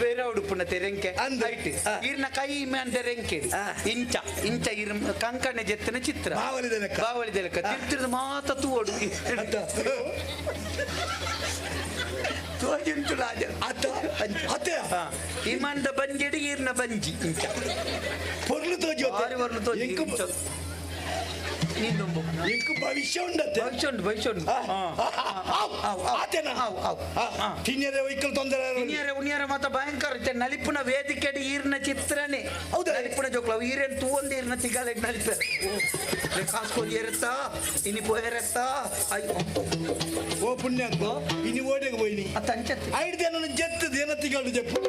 ಬೇರೆ ಉಡುಪುನತೆ ರೆಂಕೆ ಐಟ್ ಈರ್ನ ಕೈ ಇಮಾನದ ರೆಂಕೆ ಇಂಚ ಇಂಚ ಇರ್ ಕಂಕಣೆ ಜೆತ್ತನ ಚಿತ್ರ ಬಾವಲಿದ ಲೆಕ್ಕ ತಿರ್ತಿರ್ದು ಮಾತ ತೂವಡು ಇಮಾನದ ಬಂಜೆಡಿ ಈರ್ನ ಬಂಜಿ ಇಂಚ ಪೊರ್ಲು ತೋಜಿ ಪೊರ್ಲು ತೋಜಿ ಇಂಕು ಭವಿಷ್ಯ ಉಂಡತ್ತೆ ಭವಿಷ್ಯ ಉಂಟು ಭವಿಷ್ಯ ಉಂಟು ತಿನ್ಯರೆ ವೈಕಲ್ ತೊಂದರೆ ತಿನ್ಯರೆ ಉಣಿಯರೆ ಮಾತ ಭಯಂಕರ ಇತ್ತೆ ನಲಿಪುನ ವೇದಿಕೆಡಿ ಈರ್ನ ಚಿತ್ರನೇ ಹೌದು ನಲಿಪುನ ಜೋಕ್ಲ ಈರೇನು ತೂವೊಂದು ಈರ್ನ ತಿಗಲೆ ನಲಿಪ ಕಾಸ್ಕೊಂಡು ಏರತ್ತಾ ಇನಿ ಪೋಯರತ್ತಾ ಅಯ್ಯೋ ಓ ಪುಣ್ಯ ಇನಿ ಓಡೆಗೆ ಹೋಯ್ನಿ ಅತ್ತ ಅಂಚತ್ತೆ ಐದು ಜನ ಜೆತ್ತದ ಏನ ತಿಗಳು ಜಪ್ಪು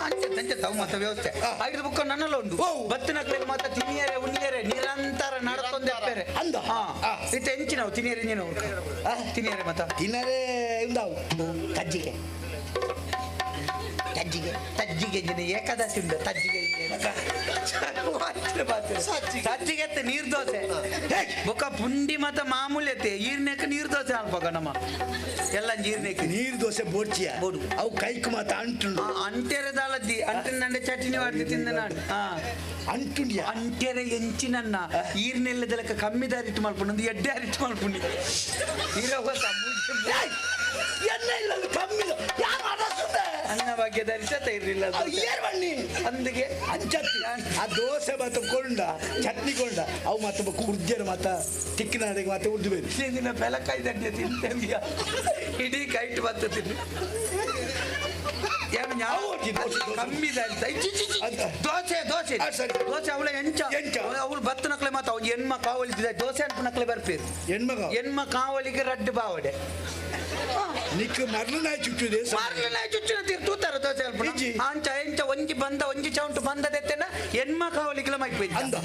ಅಂಚತ್ತೆ ಅಂಚತ್ತೆ ಅವು ಮಾತ ವ್ಯವಸ್ಥೆ ಐದು ಬುಕ್ಕ ನನ್ನಲ್ಲ ಉಂಟು ಬತ್ತಿನ ಮಾತ ತಿನ್ನಿಯರೆ ಉಣ್ಣಿಯರೆ ನಿರಂತರ ನಡಕೊಂಡೆ ಅಪ್ಪೇರೆ ಅಂದ ಇತ್ತೆ ಎಂಚಿನವು ತಿನ್ನಿಯರೆ ಇಂಜಿನವು ತಿನ್ನಿಯರೆ ಮಾತ ತಿನ್ನರೆ ಉಂದಾವು ಕಜ್ಜಿಗೆ ತಜ್ಜಿಗೆ ತಜ್ಜಿಗೆ ಇಂಜಿನ ಏಕಾದಶಿ ಉಂಟು ತಜ್ಜಿಗೆ ಸಜ್ಜಿಗೆ ಅತ್ತೆ ನೀರು ದೋಸೆ ಬೊಕ್ಕ ಪುಂಡಿ ಮತ ಮಾಮೂಲಿ ಅತ್ತೆ ಈರ್ನೇಕ ನೀರು ದೋಸೆ ಅನ್ಪಕ ನಮ್ಮ ಎಲ್ಲ ಜೀರ್ನೇಕ ನೀರು ದೋಸೆ ಬೋಡ್ಚಿಯ ಬೋಡು ಅವು ಕೈಕ್ ಮಾತ ಅಂಟುಂಡು ಅಂಟೆರೆ ದಾಲದ್ದಿ ಅಂಟಿನ ಚಟ್ನಿ ಮಾಡ್ತಿ ತಿಂದ ನಾನು ಅಂಟುಂಡಿಯ ಅಂಟೆರೆ ಎಂಚಿನನ್ನ ಈರ್ನೆಲ್ಲದಲಕ ಕಮ್ಮಿ ದಾರಿಟ್ಟು ಮಲ್ಪುಂಡು ಎಡ್ಡೆ ಅರಿಟ್ಟು ಮಲ್ಪುಂಡಿ ಈರ ಗೊತ್ತಾ ಎಣ್ಣೆ ಇಲ್ಲ ಕಮ್ಮಿ ಯಾರು ಅರಸುದೆ ಅನ್ನ ಭಾಗ್ಯ ಧರಿಸತ ಇರಲಿಲ್ಲ ಏರ್ ಬನ್ನಿ ಅಂದಿಗೆ ಅಂಚತ್ತಿ ಆ ದೋಸೆ ಮತ್ತು ಕೊಂಡ ಚಟ್ನಿ ಕೊಂಡ ಅವು ಮತ್ತೆ ಉರ್ಜರ ಮಾತ ತಿಕ್ಕಿನಾಡಿಗೆ ಮತ್ತೆ ಉರ್ದು ಬೇಕು ದಿನ ಪೆಲಕಾಯಿ ದಂಡೆ ತಿಂತೆ ಇಡೀ ಕೈಟ್ ಬತ್ತು ತಿನ್ನು ಕಮ್ಮಿ ದೋಸೆ ದೋಸೆ ದೋಸೆ ಅವಳ ಎಂಚ ಅವಳು ಬತ್ತು ನಕ್ಲೆ ಮಾತ ಅವ್ನು ಹೆಣ್ಮ ಕಾವಲಿದ್ದ ದೋಸೆ ಅನ್ಪು ನಕ್ಲೆ ಬರ್ಪೇರು ಹೆಣ್ಮಗ ಹೆಣ್ಮ ಕಾವಲಿಗೆ ರಡ್ಡು ಬಾವಡೆ ನಿಕ್ ಮರ್ಲು ನಾಯಿ ಚುಚ್ಚುದೆ ಮರ್ಲು ನಾಯಿ ಚುಚ್ಚುನ ತೀರ್ ತೂತಾರ ದೋಸೆ ಅಲ್ಪ ಅಂಚ ಎಂಚ ಒಂಜಿ ಬಂದ ಒಂಜಿ ಚೌಂಟು ಬಂದದೆತ್ತೆನ ಎನ್ಮ ಕಾವಲಿಗೆಲ್ಲ ಮೈಪೆ ಅಂದ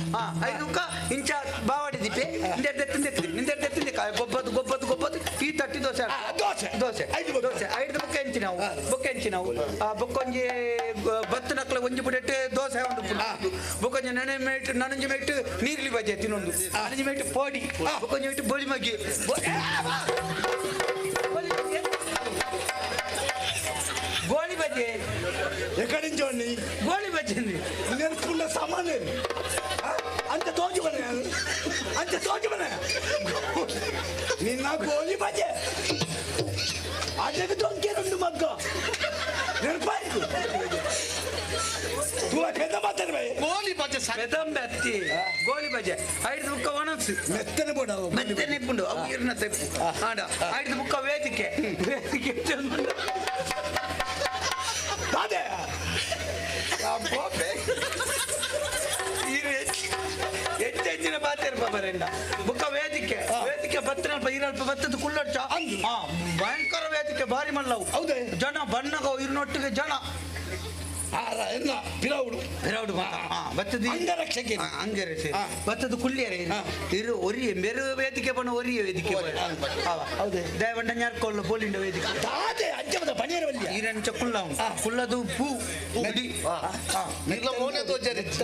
ಐದುಕ ಇಂಚ ಬಾವಡೆ ದಿಪ್ಪೆ ಇಂದೆರ್ದೆತ್ತಿಂದೆತ್ತಿ ನಿಂದೆರ್ದೆತ್ತಿಂದೆ ಗೊಬ್ಬದು ಗೊಬ್ಬದು ಗೊಬ್ಬದು ಈ ತಟ್ಟಿ ದೋಸೆ ದೋಸೆ ದೋಸೆ ಐದು ದೋಸೆ ಐದು ಬೊಕ್ಕ ಎಂಚಿನವು ಬೊಕ್ಕ ಎಂಚಿನವು ಆ ಬೊಕ್ಕೊಂಜಿ ಬತ್ತು ನಕ್ಲ ಒಂಜಿ ಪುಡೆಟ್ ದೋಸೆ ಒಂದು ಬೊಕ್ಕೊಂಜಿ ನನೆ ಮೇಟ್ ನನಂಜಿ ಮೇಟ್ ನೀರ್ಲಿ ಬಜೆ ತಿನ್ನೊಂದು ನನಂಜಿ ಮೇಟ್ ಪೋಡಿ ಬೊಕ್ಕೊಂಜಿ ಮೇಟ್ ಬೋಳಿ ಮಗ್ಗಿ ಗೋಳಿ ಬಜೆ ఎక్కడి నుంచి వాడిని గోళి బజ్జి నేర్చుకున్న సామాన్ అంత తోచుకునే అంత తోచుకునే నిన్న గోళి బజ్జే అదే దొంకే రెండు మగ్గ నేర్పాయి తూ పెద్ద ಮಾತಾಡ್ಬೇ ಗೋಲಿ ಬಜೆ ಬೆದಂಬೆ ಅತ್ತಿ ಗೋಲಿ ಬಜೆ ಐದು ಬುಕ್ಕ ಒಣಸು ಮೆತ್ತನೆ ಬೋಡ ಮೆತ್ತನೆ ಇಪ್ಪುಂಡು ಅವು ಇರ್ನ ತೆಪ್ಪು ಆಂಡ ಐದು ಬುಕ್ಕ ವೇದಿಕೆ ವೇದಿಕೆ ಅದೇ ಹೆಚ್ಚೆಚ್ಚಿನ ಪಾತೆರ್ ಬರೆಂಡ ಬುಕ್ಕ ವೇದಿಕೆ ವೇದಿಕೆ ಬತ್ತಿನಲ್ಪ ಈರಲ್ಪ ಬತ್ತದ ಕುಳ್ಳೊಡ್ಚ ಭಯಂಕರ ವೇದಿಕೆ ಭಾರಿ ಮಲ್ಲವು ಹೌದೇ ಜನ ಬಣ್ಣಗ ಇರ್ನೊಟ್ಟಿಗೆ ಜನ ಎಲ್ಲ ಪಿರೌಡು ಪಿರೌಡು ಬತ್ತದ ಅಂಗರಕ್ಷಕೆ ಅಂಗರಕ್ಷೆ ಬತ್ತದ ಕುಳ್ಳಿಯರೆ ಇರು ಒರಿಯೆ ಬೇರೆ ವೇದಿಕೆ ಬಣ್ಣ ಒರಿಯ ವೇದಿಕೆ ಹೌದೇ ದಯವಂಡ ಞಾರ್ಕೊಳ್ಳ ಪೋಲಿಂಡ ವೇದಿಕೆ ತಾದೆ ಅಂಚಮದ ಪಣಿಯರ ವಲ್ಲಿಯ ಈರಂಚ ಕುಳ್ಳ ಉಂಟು ಕುಳ್ಳದು ಪೂ ಉಡಿ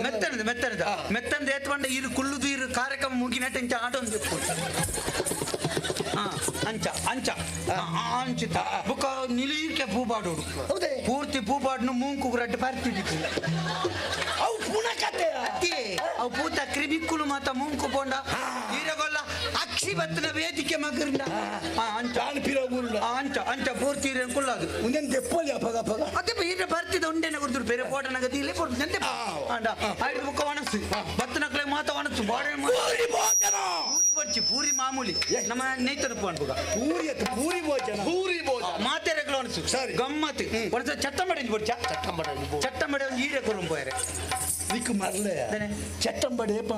ಮೆತ್ತನದ ಮೆತ್ತನದ ಮೆತ್ತಂದ ಏತ್ಪಂಡ ಇರು ಕುಳ್ಳುದು ಇರು ಕಾರ್ಯಕ್ರಮ ಮುಗಿನಟ ಇಂಚ ಆಟ ಒಂದು ಅಂಚ ಅಂಚ ಅಂಚಿತ ಬುಕ್ಕ ನಿಲೀಕೆ ಪೂ ಪಾಡೋಡು ಪೂರ್ತಿ ಪೂ ಪಾಡ್ನು ಮೂಂಕು ರಡ್ಡು ಪಾರ್ತಿಡಿತು ಅವು ಪುನಕತೆ ಅತ್ತಿ ಅವು ಪೂತ ಕ್ರಿಮಿಕ್ಕುಲು ಮಾತ ಮೂಂಕು ಪೋಂಡ ಈರಗೊಲ್ಲ ಅಕ್ಷಿ ಬತ್ತಿನ ವೇದಿಕೆ ಮಗರ್ನ ಅಂಚ ಅಂಚ ಅಂಚ ಪೂರ್ತಿ ಇರೇನು ಕುಳ್ಳದು ಉಂದೆನ್ ದೆಪ್ಪಲಿ ಅಪಗ ಅಪಗ ಅದೇ ಈರ ಬರ್ತಿದ ಉಂಡೆನ ಗುರ್ದುರು ಬೇರೆ ಕೋಟನಗ ದೀಲೆ ಪೊರ್ತು ನಂದೆ ಅಂಡ ಐದು ಬುಕ್ಕ ಒಣಸು ಬತ್ತಿನಕ್ಲೆ ಮಾತ ಒಣಸು ಬಾಡೆ ಪೂರಿ ಭೋಜನ ಪೂರಿ ಬಡ್ಚಿ ಪೂರಿ ಮಾಮೂಲಿ ನಮ್ಮ ನೇತರು ಪೋಣ್ಬುಗ ಪೂರಿ ಅತ್ತು ಪೂರಿ ಭೋಜನ ಪೂರಿ ಭೋಜನ ಮಾತೆರೆಗಳು ಒಣಸು ಸರಿ ಗಮ್ಮತ್ ಒಣಸ ಚಟ್ಟಂಬಡಿ ಬಡ್ಚ ಚಟ್ಟಂಬಡಿ ಒಂದು ಈರೆ ಕೊರುಂಬ ಪೋಯರೆ ನಿಕ್ ಮರ್ಲೆ ಚಟ್ಟಂಬಡಿ ಏಪ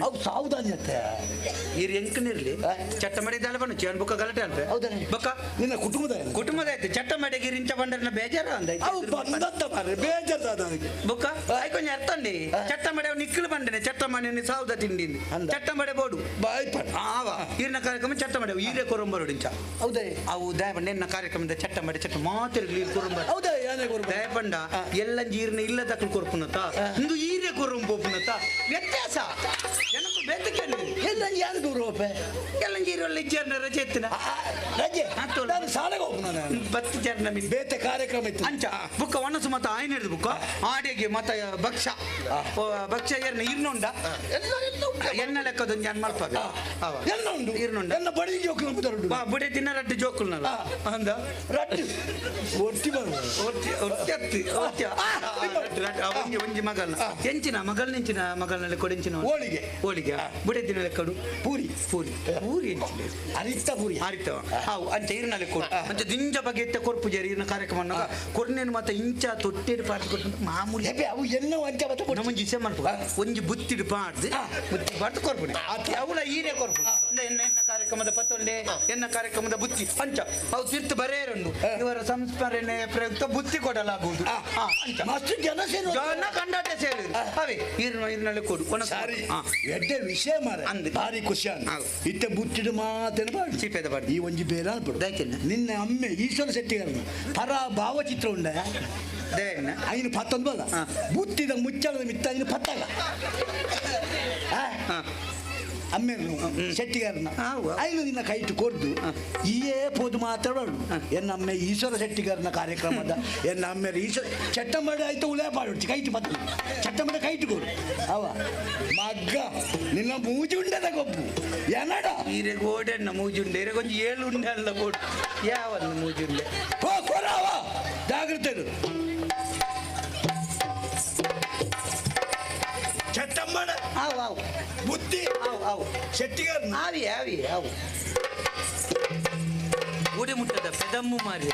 ಅವು ಸಾವುದಾನ್ಯತೆ ಈರ್ ಎಂಕನಿರ್ಲಿ ಚಟ್ಟಂಬಡಿ ದಾಲ ಬಣ್ಣ ಚೇನ್ ಬುಕ್ಕ ಗಲಾಟೆ ಅಲ್ಪ ಹೌದಾ ಬೊಕ್ಕ ನಿನ್ನ ಕುಟುಂಬದ ಕುಟುಂಬದ ಆಯ್ತು ಚಟ್ಟಂಬಡಿಗೆ ಇಂಚ ಬಂಡರ್ನ ಬೇಜಾರ ಅಂದ ಅವು ಬಂದತ್ತ ಮಾರ್ರೆ ಬೇಜಾರ್ದಾದ ಅದಕ್ಕೆ ಬೊಕ್ಕ ಆಯ್ ಕೊಂಚ ಅರ್ಥಂಡಿ ಚಟ್ಟಂಬಡಿ ಅವ್ ನಿಕ್ಕಲು ಬಂಡನೆ ಚಟ್ಟಂಬಡಿ ಸಾವುದ ತಿಂಡಿ ಚಟ್ಟಂಬಡೆ ಬೋಡು ಬಾಯ್ ಪಡ ಆವ ಈರ್ನ ಕಾರ್ಯಕ್ರಮ ಚಟ್ಟಂಬಡಿ ಈರೇ ಕೊರಂಬರೋಡು ಇಂಚ ಹೌದೇ ಅವು ದಯಪಂಡ ಎನ್ನ ಕಾರ್ಯಕ್ರಮದ ಚಟ್ಟಂಬಡಿ ಚಟ್ಟ ಮಾತಿರ್ಲಿ ಕೊರಂಬ ಹೌದಾ ಯಾನೆ ಕೊರಂಬ ದಯಪಂಡ ಎಲ್ಲ ಈರ್ನ ಇಲ್ಲ ತಕ್ಕಲು ಕೊರ್ಪುನತ ಇಂದು ಈರೇ ಕೊರಂಬೋಪುನತ ವ್ಯತ್ಯಾಸ ಜನಕ್ಕೆ ಬೇತಕ್ಕೆ ಎಲ್ಲ ಯಾರು ಗೌರವಪ್ಪೆ ಎಲ್ಲ ಈರಲ್ಲ ಇಜ್ಜಾರ್ನ ರಜೆ ಎತ್ತಿನ ರಜೆ ನಾನು ಶಾಲೆಗೆ ಹೋಗ್ನ ನಾನು ಬತ್ತಿ ಜರ್ನ ಮಿನ್ ಬೇತೆ ಕಾರ್ಯಕ್ರಮ ಇತ್ತು ಅಂಚ ಬುಕ್ಕ ಒಣಸು ಮತ ಆಯ್ನ ಹಿಡಿದು ಬುಕ್ಕ ಆಡಿಗೆ ಮತ ಭಕ್ಷ ಭಕ್ಷ ಏರ್ನ ಇರ್ನುಂಡ ಎನ್ನ ಲೆಕ್ಕದೊಂದು ಜನ ಮಲ್ಪವೆ ಎಲ್ಲ ಉಂಡು ಇರ್ನುಂಡ ಎಲ್ಲ ಬಡಿ ಜೋಕುಲು ಬುದರುಂಡು ಬುಡೆ ತಿನ್ನ ರಡ್ಡು ಜೋಕುಲ್ನಲ್ಲ ಅಂದ ರಡ್ಡು ಒಟ್ಟಿ ಬರುವ ಒಟ್ಟಿ ಒಟ್ಟಿ ಅತ್ತಿ ಒಟ್ಟಿ ಒಂಜಿ ಒಂಜಿ ಮಗಲ್ನ ಎಂಚಿನ ಮಗಲ್ನೆಂಚಿನ ಮಗಲ್ನಲ್ಲಿ ಕೊಡೆಂಚಿನ ಹೋಳಿಗೆ ಹೋಳಿಗೆ ಬುಡೆ ತಿನ್ನ ಲೆಕ್ಕಡು ಪೂರಿ ಪೂರಿ ಪೂರಿ ಎಂಚಿನ ಅರಿತ ಪೂರಿ ಅರಿತ ಅವು ಅಂಚ ಇರ್ನಲ್ಲಿ ಕೊಡು ಅಂಚ ದಿಂಜ ಬಗ್ಗೆ ಎತ್ತ ಕೊರ್ಪು ಜರಿ ಇರ್ನ ಕಾರ್ಯಕ್ರಮ ಕೊರ್ನೇನು ಮತ್ತೆ ಇಂಚ ತೊಟ್ಟೇರು ಪಾಡ್ದು ಕೊಟ್ಟು ಮಾಮೂಲಿ ಅವು ಎಲ್ಲ ಅಂಚ ಮತ್ತೆ ನಮ್ಮೊಂಜಿ ಇಸೆ ಮಲ್ಪ ಒಂಜಿ ಬುತ್ತಿಡು ಪಾಡ್ದು ಬುತ್ತಿ ಪಾಡ್ದು ಕೊರ್ಪುನೆ ಅವಳ ಈರೆ ಕೊರ್ಪು ಎನ್ನ ಎನ್ನ ಕಾರ್ಯಕ್ರಮದ ಪತ್ತೊಂಡೆ ಎನ್ನ ಕಾರ್ಯಕ್ರಮದ ಬುತ್ತಿ ಅಂಚ ಅವು ತೀರ್ತು ಬರೆಯರುಂಡು ಇವರ ಸಂಸ್ಮರಣೆ ಪ್ರಯುಕ್ತ ಬುತ್ತಿ ಕೊಡಲಾಗುವುದು ಅಂಚ ಮಸ್ತ್ ಜನ ಸೇರು ಜನ ಕಂಡಾಟ ಸೇರಿ ಅವೇ ಈರ್ನ ಈರ್ನಲ್ಲಿ ಕೊಡು ಸರಿ ಎಡ್ಡೆ ವಿಷಯ ಮಾರ ಭಾರಿ ಖುಷಿ ಇತ್ತೆ ಬುತ್ತಿಡು ಮಾತೇನು ಬಾಡಿ ಚೀಪೆದ ಬಾಡಿ ಈ ಒಂಜಿ ಬೇರೆ ಅನ್ಪಡು ನಿನ್ನ ಅಮ್ಮೆ ಈಶ್ವರ ಶೆಟ್ಟಿಗಾರನ ಪರ ಭಾವಚಿತ್ರ ಉಂಡ ಐನು ಪತ್ತೊಂದು ಬಲ್ಲ ಬುತ್ತಿದ ಮುಚ್ಚಳದ ಮಿತ್ತ ಐನು ಪತ್ತಾಗ ಅಮ್ಮೆರ್ನು ಶೆಟ್ಟಿಗಾರನ ಐನು ನಿನ್ನ ಕೈಟು ಕೊಡ್ದು ಈಯೇ ಪೋದು ಮಾತಾಡೋಳು ಎನ್ನ ಅಮ್ಮೆ ಈಶ್ವರ ಶೆಟ್ಟಿಗಾರನ ಕಾರ್ಯಕ್ರಮದ ಎನ್ನ ಅಮ್ಮೆರು ಈಶ್ವರ ಚಟ್ಟಂಬಡಿ ಆಯ್ತು ಉಳೇ ಪಾಡು ಕೈಟು ಪತ್ತ ಚಟ್ಟಂಬಡಿ ಕೈಟು ಕೊಡು ಅವ ಮಗ್ಗ ನಿನ್ನ ಮೂಜಿ ಉಂಡದ ಗೊಬ್ಬು ಎನ್ನಡ ಈರೆಗೆ ಓಡೆಣ್ಣ ಮೂಜುಂಡೆ ಈರೆಗೊಂಜಿ ಏಳು ಉಂಡೆ ಅಲ್ಲ ಬೋಡು ಯಾವನ್ನ ಮೂಜುಂಡೆ ಹೋ ಕೊರವ ಜಾಗ್ರತೆ ಇರು ಚಟ್ಟಂಬಡ ಆವು ಆವು ಬುದ್ಧಿ ಆವು ಆವು ಶೆಟ್ಟಿಗಾರನ ಆವಿ ಆವಿ ಆವು ಊಡೆ ಮುಟ್ಟದ ಪೆದಮ್ಮು ಮಾರಿ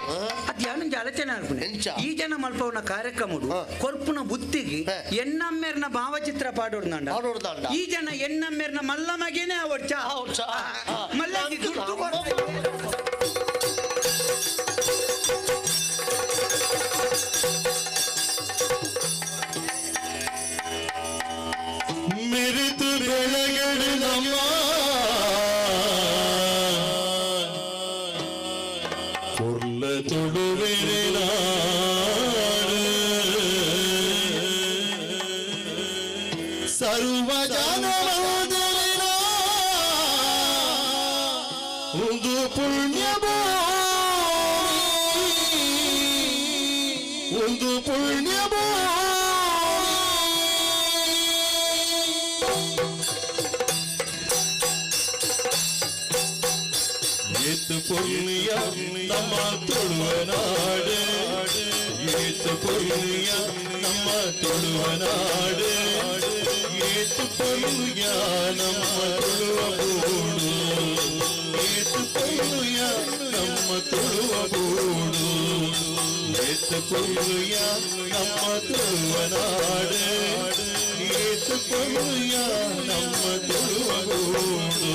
ಅದು ಯಾನೊಂಜಿ ಆಲೋಚನೆ ಆಲ್ಪುನೆ ಈ ಜನ ಮಲ್ಪವನ ಕಾರ್ಯಕ್ರಮಡು ಕೊರ್ಪುನ ಬುತ್ತಿಗೆ ಎನ್ನಮ್ಮೇರ್ನ ಭಾವಚಿತ್ರ ಪಾಡೋಡ್ದಾಂಡ ಈ ಜನ ಎನ್ನಮ್ಮೇರ್ನ ಮಲ್ಲ ಮಗೇನೆ ಅವಡ್ಚ ಮಲ್ಲ ದುಡ್ಡು ಕೊರ್ಪ ಮಿರಿತು ಬೆಳಗಡಿದಮ್ಮ ಕೊರ್ಲ ತೊಡುವೆರೆ ಸರ್ವ ಜನಮಂದಿರಿನ ಒಂದು ಪುಣ್ಯ ಒಂದು ಪುಣ್ಯ ಏತು ಪುಣ್ಯ ನಮ್ಮ ತುಳುವ ನಾಡು ಏತು ಪುಣ್ಯ ನಮ್ಮ ತುಳುವನಾಡು, ಏತು ಪೊರ್ಲುಯ ನಮ್ಮ ತುಳುವ ಬೂಡು, ಏತು ಪೊರ್ಲುಯ ನಮ್ಮ ತುಳುವ ಬೂಡು, ಏತು ಪೊರ್ಲುಯ ನಮ್ಮ ತುಳುವನಾಡು, ಏತು ಪೊರ್ಲುಯ ನಮ್ಮ ತುಳುವ ಬೂಡು.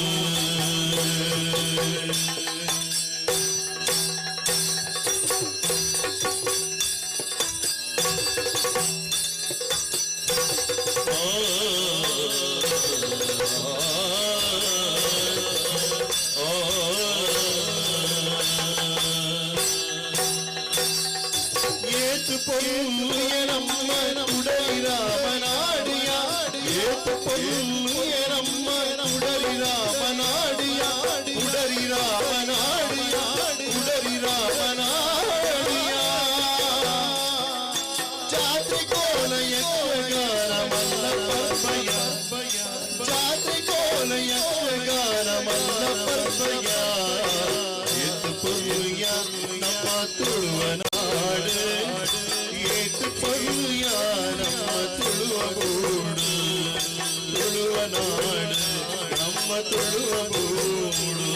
ಏತು ಪೊರ್ಲುಯ ನಮ್ಮ ಉಡಲಿ ರಾಮನಾಡಿಯ, ಏತು ಪೊರ್ಲುಯ ನಮ್ಮ ಉಡಲಿ ರಾಮನಾಡಿಯ, ಉಡಲಿ ರಾಮನಾಡಿಯ, ಉಡಲಿ ರಾಮನಾಡಿಯ. ಜಾತ್ರೆ ಕೋಲ ಯಕ್ಷಗಾನ ಮಲ್ಲ ಪರ್ವಯ, ಜಾತ್ರೆ ಕೋಲ ಯಕ್ಷಗಾನ ಮಲ್ಲ ಪರ್ವಯ. ಏತು ಪೊರ್ಲುಯ ನಮ್ಮ ತುಳುವನಾಡು, ಏತು ಪೊರ್ಲುಯ ನಮ್ಮ ತುಳುವ ಬೂಡು, ತುಳುವನಾಡು ನಮ್ಮ ತುಳುವ ಬೂಡು.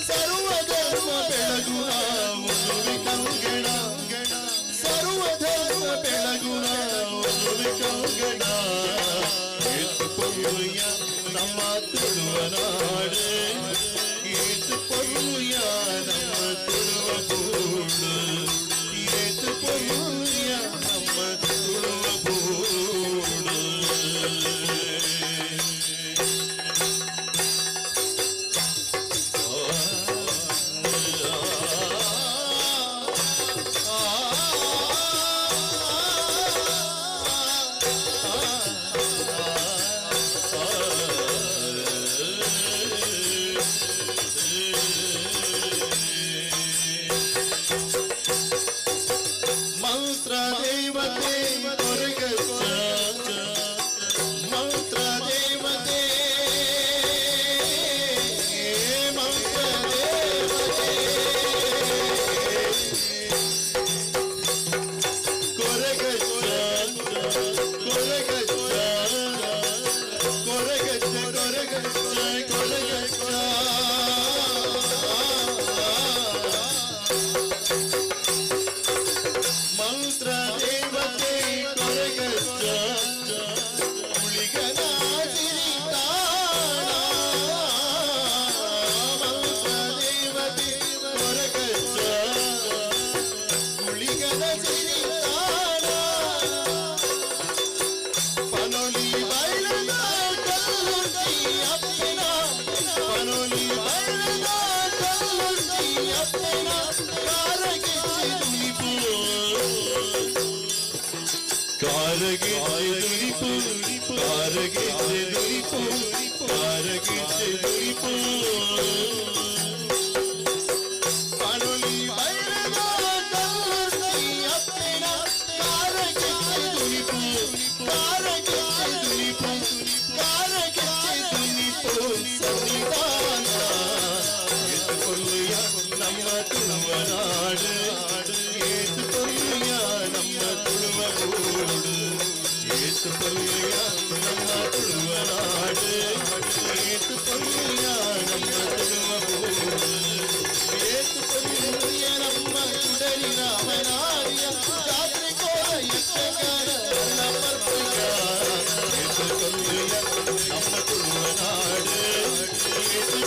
ಸರ್ವಧರ್ಮ ಬೆಳಗುನ ಒಲುವೆ ಕಂಗಣ, ಸರ್ವಧರ್ಮ ಬೆಳಗುನ ಒಲುವೆ ಕಂಗಣ. ಏತು ಪೊರ್ಲುಯ ನಮ್ಮ ತುಳುವನಾಡು, ಏತು ಪೊರ್ಲುಯ ನಮ್ಮ ತುಳುವ ಬೂಡು, ಏತು ಪೊರ್ಲುಯ ನಮ್ಮ ತುಳುವ ಬೂಡು. ಮಂತ್ರ ದೇವತೆ ಕೊರಗಚ್ಚ, ಮಂತ್ರ ದೇವತೆ, ಮಂತ್ರ ದೇವತೆ ಕೊರಗಚ್ಚ, ಕೊರಗಚ್ಚ, ಕೊರಗಚ್ಚ, ಕೊರಗಚ್ಚ, ಕೊರಗಚ್ಚ. ಮಂತ್ರ ದೇವತೆ ಕೊರಗಚ್ಚ, ಉಳಿಗನ ಸಿರಿತಾಣ. ಮಂತ್ರ ದೇವತೆ ಕೊರಗಚ್ಚ, ಉಳಿಗನ ಸಿರಿತಾಣ. ಪನೊಲಿ ಬೈಲದ ಕಲ್ಲುರ್ಟಿ ಅಪ್ಪನ, ಪನೊಲಿ ಬೈಲದ ಕಲ್ಲುರ್ಟಿ ಅಪ್ಪನ, ಕಾರಗಿಚ್ಚಿ ದುನಿಪು, ಕಾರಗಿಚ್ಚಿ ದುನಿಪು, ಕಾರಗಿಚ್ಚಿ ದುನಿಪು, ಕಾರಗಿಚ್ಚಿ ದುನಿಪು. ಪನೊಲಿ ಬೈಲದ ಕಲ್ಲುರ್ಟಿ ಅಪ್ಪನ, ಕಾರಗಿಚ್ಚಿ ದುನಿಪು, ಕಾರಗಿಚ್ಚಿ ದುನಿಪು, ಕಾರಗಿಚ್ಚಿ ದುನಿಪು ಸನ್ನಿಧಾನ. ಏತು ಪೊರ್ಲುಯ ನಮ್ಮ ತುಳುವನಾಡು, ಏತು ಪೊರ್ಲುಯ ನಮ್ಮ ತುಳುವ ಬೂಡು, ಏತು ಪೊರ್ಲುಯ ನಮ್ಮ ತುಳುವನಾಡು, ಏತು ಪೊರ್ಲುಯ ನಮ್ಮ ತುಳುವ ಬೂಡು, ಏತು ಪೊರ್ಲುಯ ನಮ್ಮ ಕುಡಲಿ ರಾಮನಾಡಿಯ ಜಾತ್ರೆ ಕೋಲ ಯಕ್ಷಗಾನ ಮಲ್ಲ ಪರ್ವಯ. ಏತು ಪೊರ್ಲುಯ ನಮ್ಮ ತುಳುವನಾಡು, ಏತು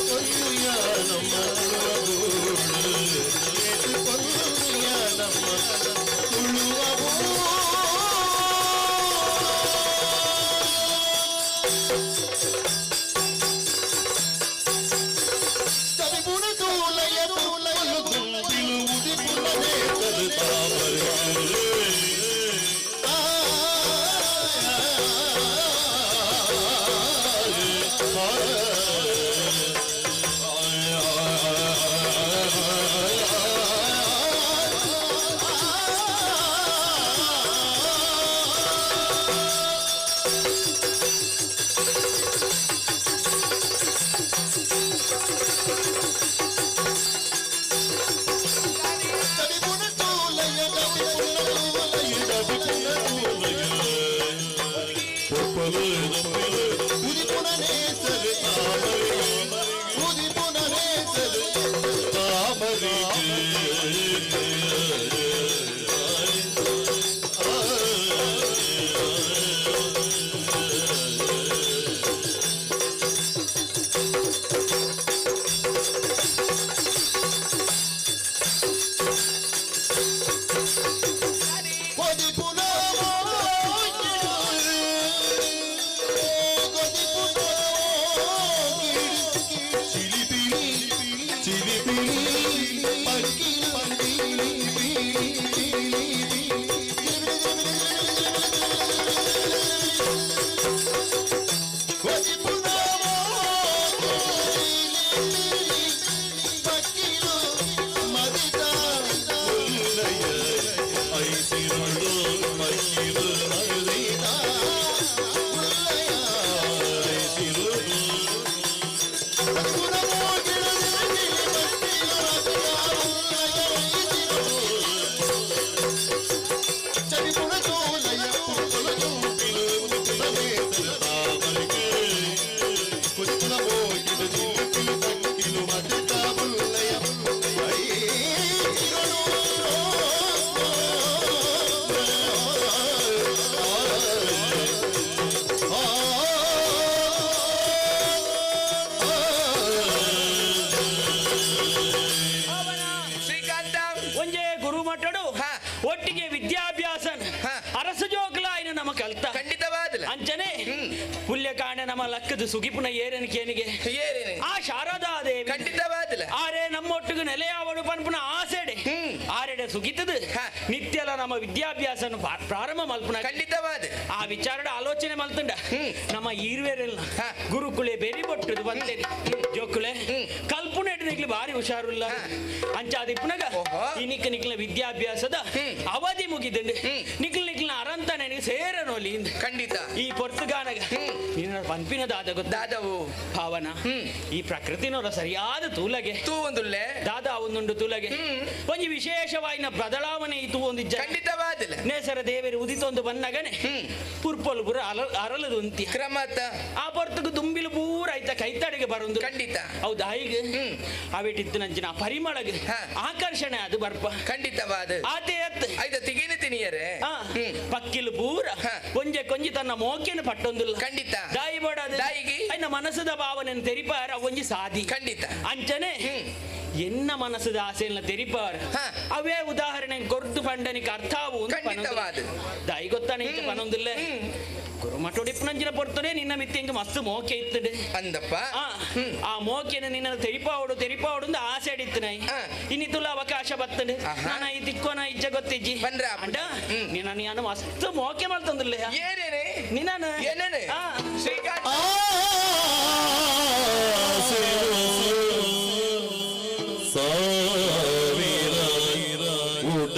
ಶ್ರೀಕಾಂತ ಒಂಜೇ ಗುರು ಮಠಡು ಒಟ್ಟಿಗೆ ವಿದ್ಯಾಭ್ಯಾಸ ಅರಸು ಜೋಗ್ಲ ಇನ್ನು ನಮ್ಮ ಕಲ್ತ ಖಂಡಿತವಾದಲ ಅಂಚನೆ ಪುಲ್ಯಕಾಂಡ ನಮ್ಮ ಲಕ್ಕದ ಸುಗಿಪುನ ಏರನ ಕೇನಿಗೆ ಆ ಶಾರದಾ ದೇವಿ ಖಂಡಿತವಾದಲ ಆರೆ ನಮ್ಮೊಟ್ಟಿಗೆ ನೆಲೆಯಾವಳು ಪನ್ಪುನ ಆಸೆಡೆ ಆರೆಡೆ ಸುಗಿತದ ನಿತ್ಯಲ ನಮ್ಮ ವಿದ್ಯಾಭ್ಯಾಸ ಪ್ರಾರಂಭ ಮಲ್ಪುನ ಖಂಡಿತವಾದ ಆ ವಿಚಾರದ ಆಲೋಚನೆ ಮಲ್ತುಂಡ ನಮ್ಮ ಈರ್ವೇರೆಲ್ಲ ಗುರುಕುಲೆ ಬೆರಿ ಬೊಟ್ಟುದು ಬಂದೇರಿ ಜೋಕುಲೆ ಕಲ್ಪುನ ನಿಕ್ಲು ಬಾರಿ ಹುಷಾರುಲ್ಲ ಅಂಚಾದ ಇಪ್ಪುನಗ ಈ ನಿಕ್ಕ ನಿಕ್ಲ ವಿದ್ಯಾಭ್ಯಾಸದ ಅವಧಿ ಮುಗಿದಂಡು ನಿಕ್ಲ ನಿಕ್ಲ ಅರಂತನೆ ಸೇರನೋಲಿ ಖಂಡಿತ ಈ ಪೊರ್ತುಗಾನಗ ನಿನ್ನ ಪಂಪಿನ ದಾದ ದಾದವು ಭಾವನ ಈ ಪ್ರಕೃತಿನೋರ ಸರಿಯಾದ ತೂಲಗೆ ತೂ ಒಂದುಲ್ಲೆ ದಾದ ಒಂದುಂಡು ತೂಲಗೆ ಒಂಜಿ ವಿಶೇಷವಾಯಿನ ಬದಲಾವಣೆ ಈ ತೂ ಒಂದು ಖಂಡಿತವಾದಲ ನೇಸರ ದೇವರು ಉದಿತೊಂದು ಬನ್ನಗನೆ ಪುರ್ಪೊಲು ಪುರ ಅರಲದು ಉಂತಿ ಕ್ರಮತ ಆ ಪೊರ್ತುಗು ದುಂಬಿಲು ಪೂರ ಐತ ಕೈತಡೆಗೆ ಬರೊಂದು ಖಂಡಿತ ಹೌದಾ ಈಗ ಅವಿಟಿತ್ತು ನಂಚಿನ ಪರಿಮಳಗ ಆಕರ್ಷಣೆ ಅದು ಬರ್ಪ ಖಂಡಿತವಾದ ಆತೆ ಅತ್ ಐತ ತಿಗಿನ ತಿನಿಯರೆ ಪಕ್ಕಿಲು ಪೂರ ಕೊಂಜೆ ಕೊಂಜಿ ತನ್ನ ಮೋಕೆನ ಪಟ್ಟೊಂದಿಲ್ಲ ಖಂಡಿತ ದಾಯಿ ಬೋಡಾದ ದಾಯಿಗೆ ಐನ ಮನಸ್ಸದ ಭಾವನೆ ತೆರಿಪಾರ ಒಂಜಿ ಸಾದಿ ಖಂಡಿತ ಅಂಚನೆ ಎನ್ನ ಮನಸ್ಸದ ಆಸೆಯನ್ನ ತೆರಿಪಾರ ಅವೇ ಉದಾಹರಣೆ ಕೊರ್ದು ಪಂಡನಿಗೆ ಅರ್ಥವು ಖಂಡಿತವಾದ. ದಾಯಿ ಗೊತ್ತಾನೆ ಇಂಚ ಪನೊಂದಿಲ್ಲ ಗುರುಮಠೊಡಿಪ್ಪನಂಚಿನ ಪೊರ್ತನೆ ನಿನ್ನ ಮಿತ್ತೆ ಹಿಂಗ ಮಸ್ತ್ ಮೋಕೆ ಇತ್ತಡೆ ಅಂದಪ್ಪ ಆ ಮೋಕೆನ ನಿನ್ನ ತೆರಿಪಾವಡು ತೆರಿಪಾವಡು ಅಂದ ಆಸೆ ಅಡಿತ್ತು ನಾಯಿ ಇನ್ನಿತುಲ್ಲ ಅವಕಾಶ ಬತ್ತಂಡು ನಾನು ಈ ತಿಕ್ಕೋನ ಇಜ್ಜ ಗೊತ್ತಿಜ್ಜಿ ಬಂದ್ರ ಅಂಡ ನಿನ್ನ ನಾನು ಮಸ್ತ್ ಮೋಕೆ ಮಾಡ್ತಂದಿಲ್ಲ ಏನೇನೆ ನಿನ್ನ ಏನೇನೆ ಶ್ರೀಕಾಂತ ಸಾವಿರ ಆ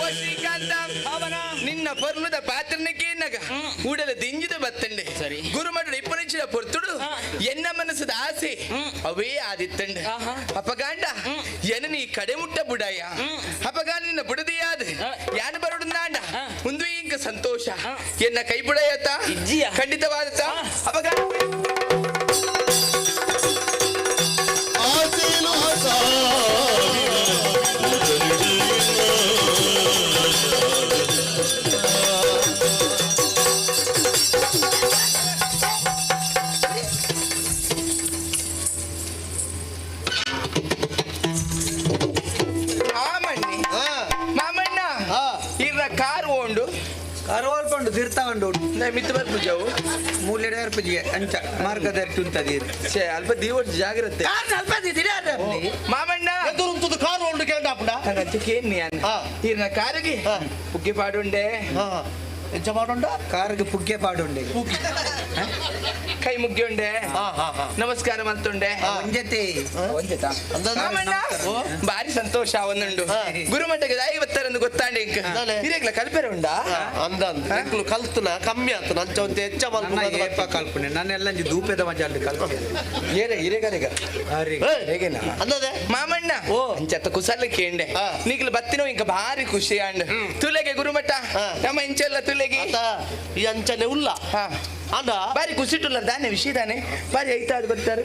ಓ ಶ್ರೀಕಾಂತ, ನಿನ್ನ ಪರ್ಲುದ ಪಾತ್ರನಕ್ಕೆ ನಗ ಉಡಲ ದಿಂಜಿದ ಬತ್ತಂಡೆ. ಸರಿ, ಗುರುಮಠದ ಇಪ್ಪನಿಂಚಿನ ಪೊರ್ತುಡು ಎನ್ನ ಮನಸ್ಸದ ಆಸೆ ಅವೇ ಆದಿತ್ತಂಡೆ. ಅಪಗಾಂಡ ಎನ ನೀ ಕಡೆ ಮುಟ್ಟ ಬುಡಾಯ, ಅಪಗಾಂಡ ನಿನ್ನ ಬುಡದಿಯಾದ ಯಾನ ಬರುಡುಂದಾಂಡ ಮುಂದೆ ಇಂಕ ಸಂತೋಷ. ಎನ್ನ ಕೈ ಬುಡಾಯತ ಖಂಡಿತವಾದತ. ಅಪಗಾಂಡ ಮಾಮಣ್ಣಿ, ಮಾಮಣ್ಣ, ಇರ್ನ ಕಾರ್ ಓಂಡು ಕಾರ್ ಓಲ್ಪಂಡು ತಿರ್ತಾವಂಡು ಮಿತ್ತು ಬರ್ಪುಜವು ಮೂಲೆಡೆ ಬರ್ಪುಜಿಗೆ ಅಂಚ ಮಾರ್ಗದರ್ಶಿ ಉಂಟದೀರ್. ಛೇ, ಅಲ್ಪ ದೀವಟ್ ಜಾಗ್ರತೆ. ಕಾರ್ ಅಲ್ಪ ದಿನ ಮಾಮಣ್ಣ ಎದುರುಂತುದು ಕಾರ್ ಓಂಡು ಕೇಂಡಾಪುಂಡ ಕೇನ್ನಿ ಅನ್ನ ಇರ್ನ ಕಾರಿಗೆ ಪುಗ್ಗೆ ಪಾಡುಂಡೆ. ಎಂಚ ಪಾಡುಂಡ? ಕಾರಿಗೆ ಪುಗ್ಗೆ ಪಾಡುಂಡೆ, ಕೈ ಮುಗ್ಗಿ ಉಂಡೆ, ನಮಸ್ಕಾರ ಮಲ್ತುಂಡೆ. ಒಂಜತೆ ಮಾಮಣ್ಣ ಬಾರಿ ಸಂತೋಷ ಒಂದುಂಡು. ಗುರುಮಠಕ್ಕೆ ದಾಯಿ ಬತ್ತಾರಂದು ಗೊತ್ತಾಂಡೆ ಇಂಕ ಹಿರೇಗ್ಲ ಕಲ್ಪೆರೆ ಉಂಡಾ? ಅಂದ ಅಂದ ಕಲ್ತನ ಕಮ್ಮಿ ಆತು ನಂಚ ಒಂತೆ ಹೆಚ್ಚ ನನ್ನ ಏಪ ಕಲ್ಪನೆ ನಾನೆಲ್ಲ ಒಂಜಿ ದೂಪೆದ ಮಜಾಲ್ ಕಲ್ಪನೆ. ಏರೆ ಹಿರೇಗರಿಗ ಹೇಗೇನಾ ಅಂದದೆ ಮಾಮಣ್ಣ ಅಂಚತ್ತ ಕುಸಲ ಕೇಂಡೆ ನೀಗ್ಲ ಬತ್ತಿನೋ ಇಂಕ ಭಾರಿ ಖುಷಿ ಅಂಡ್ ತುಲೆಗೆ ಗುರುಮಠ ನಮ್ಮ ಇಂಚೆಲ್ಲ ತುಲೆಗೆ ಈ ಅಂಚನೆ ಉಲ್ಲ ಅಂಡ ಬಾರಿ ಖುಷಿ ಉಲ್ಲ ದಾನೆ ವಿಷಯ ದಾನೆ ಬಾರಿ ಐತ ಅದು ಗೊತ್ತಾರೆ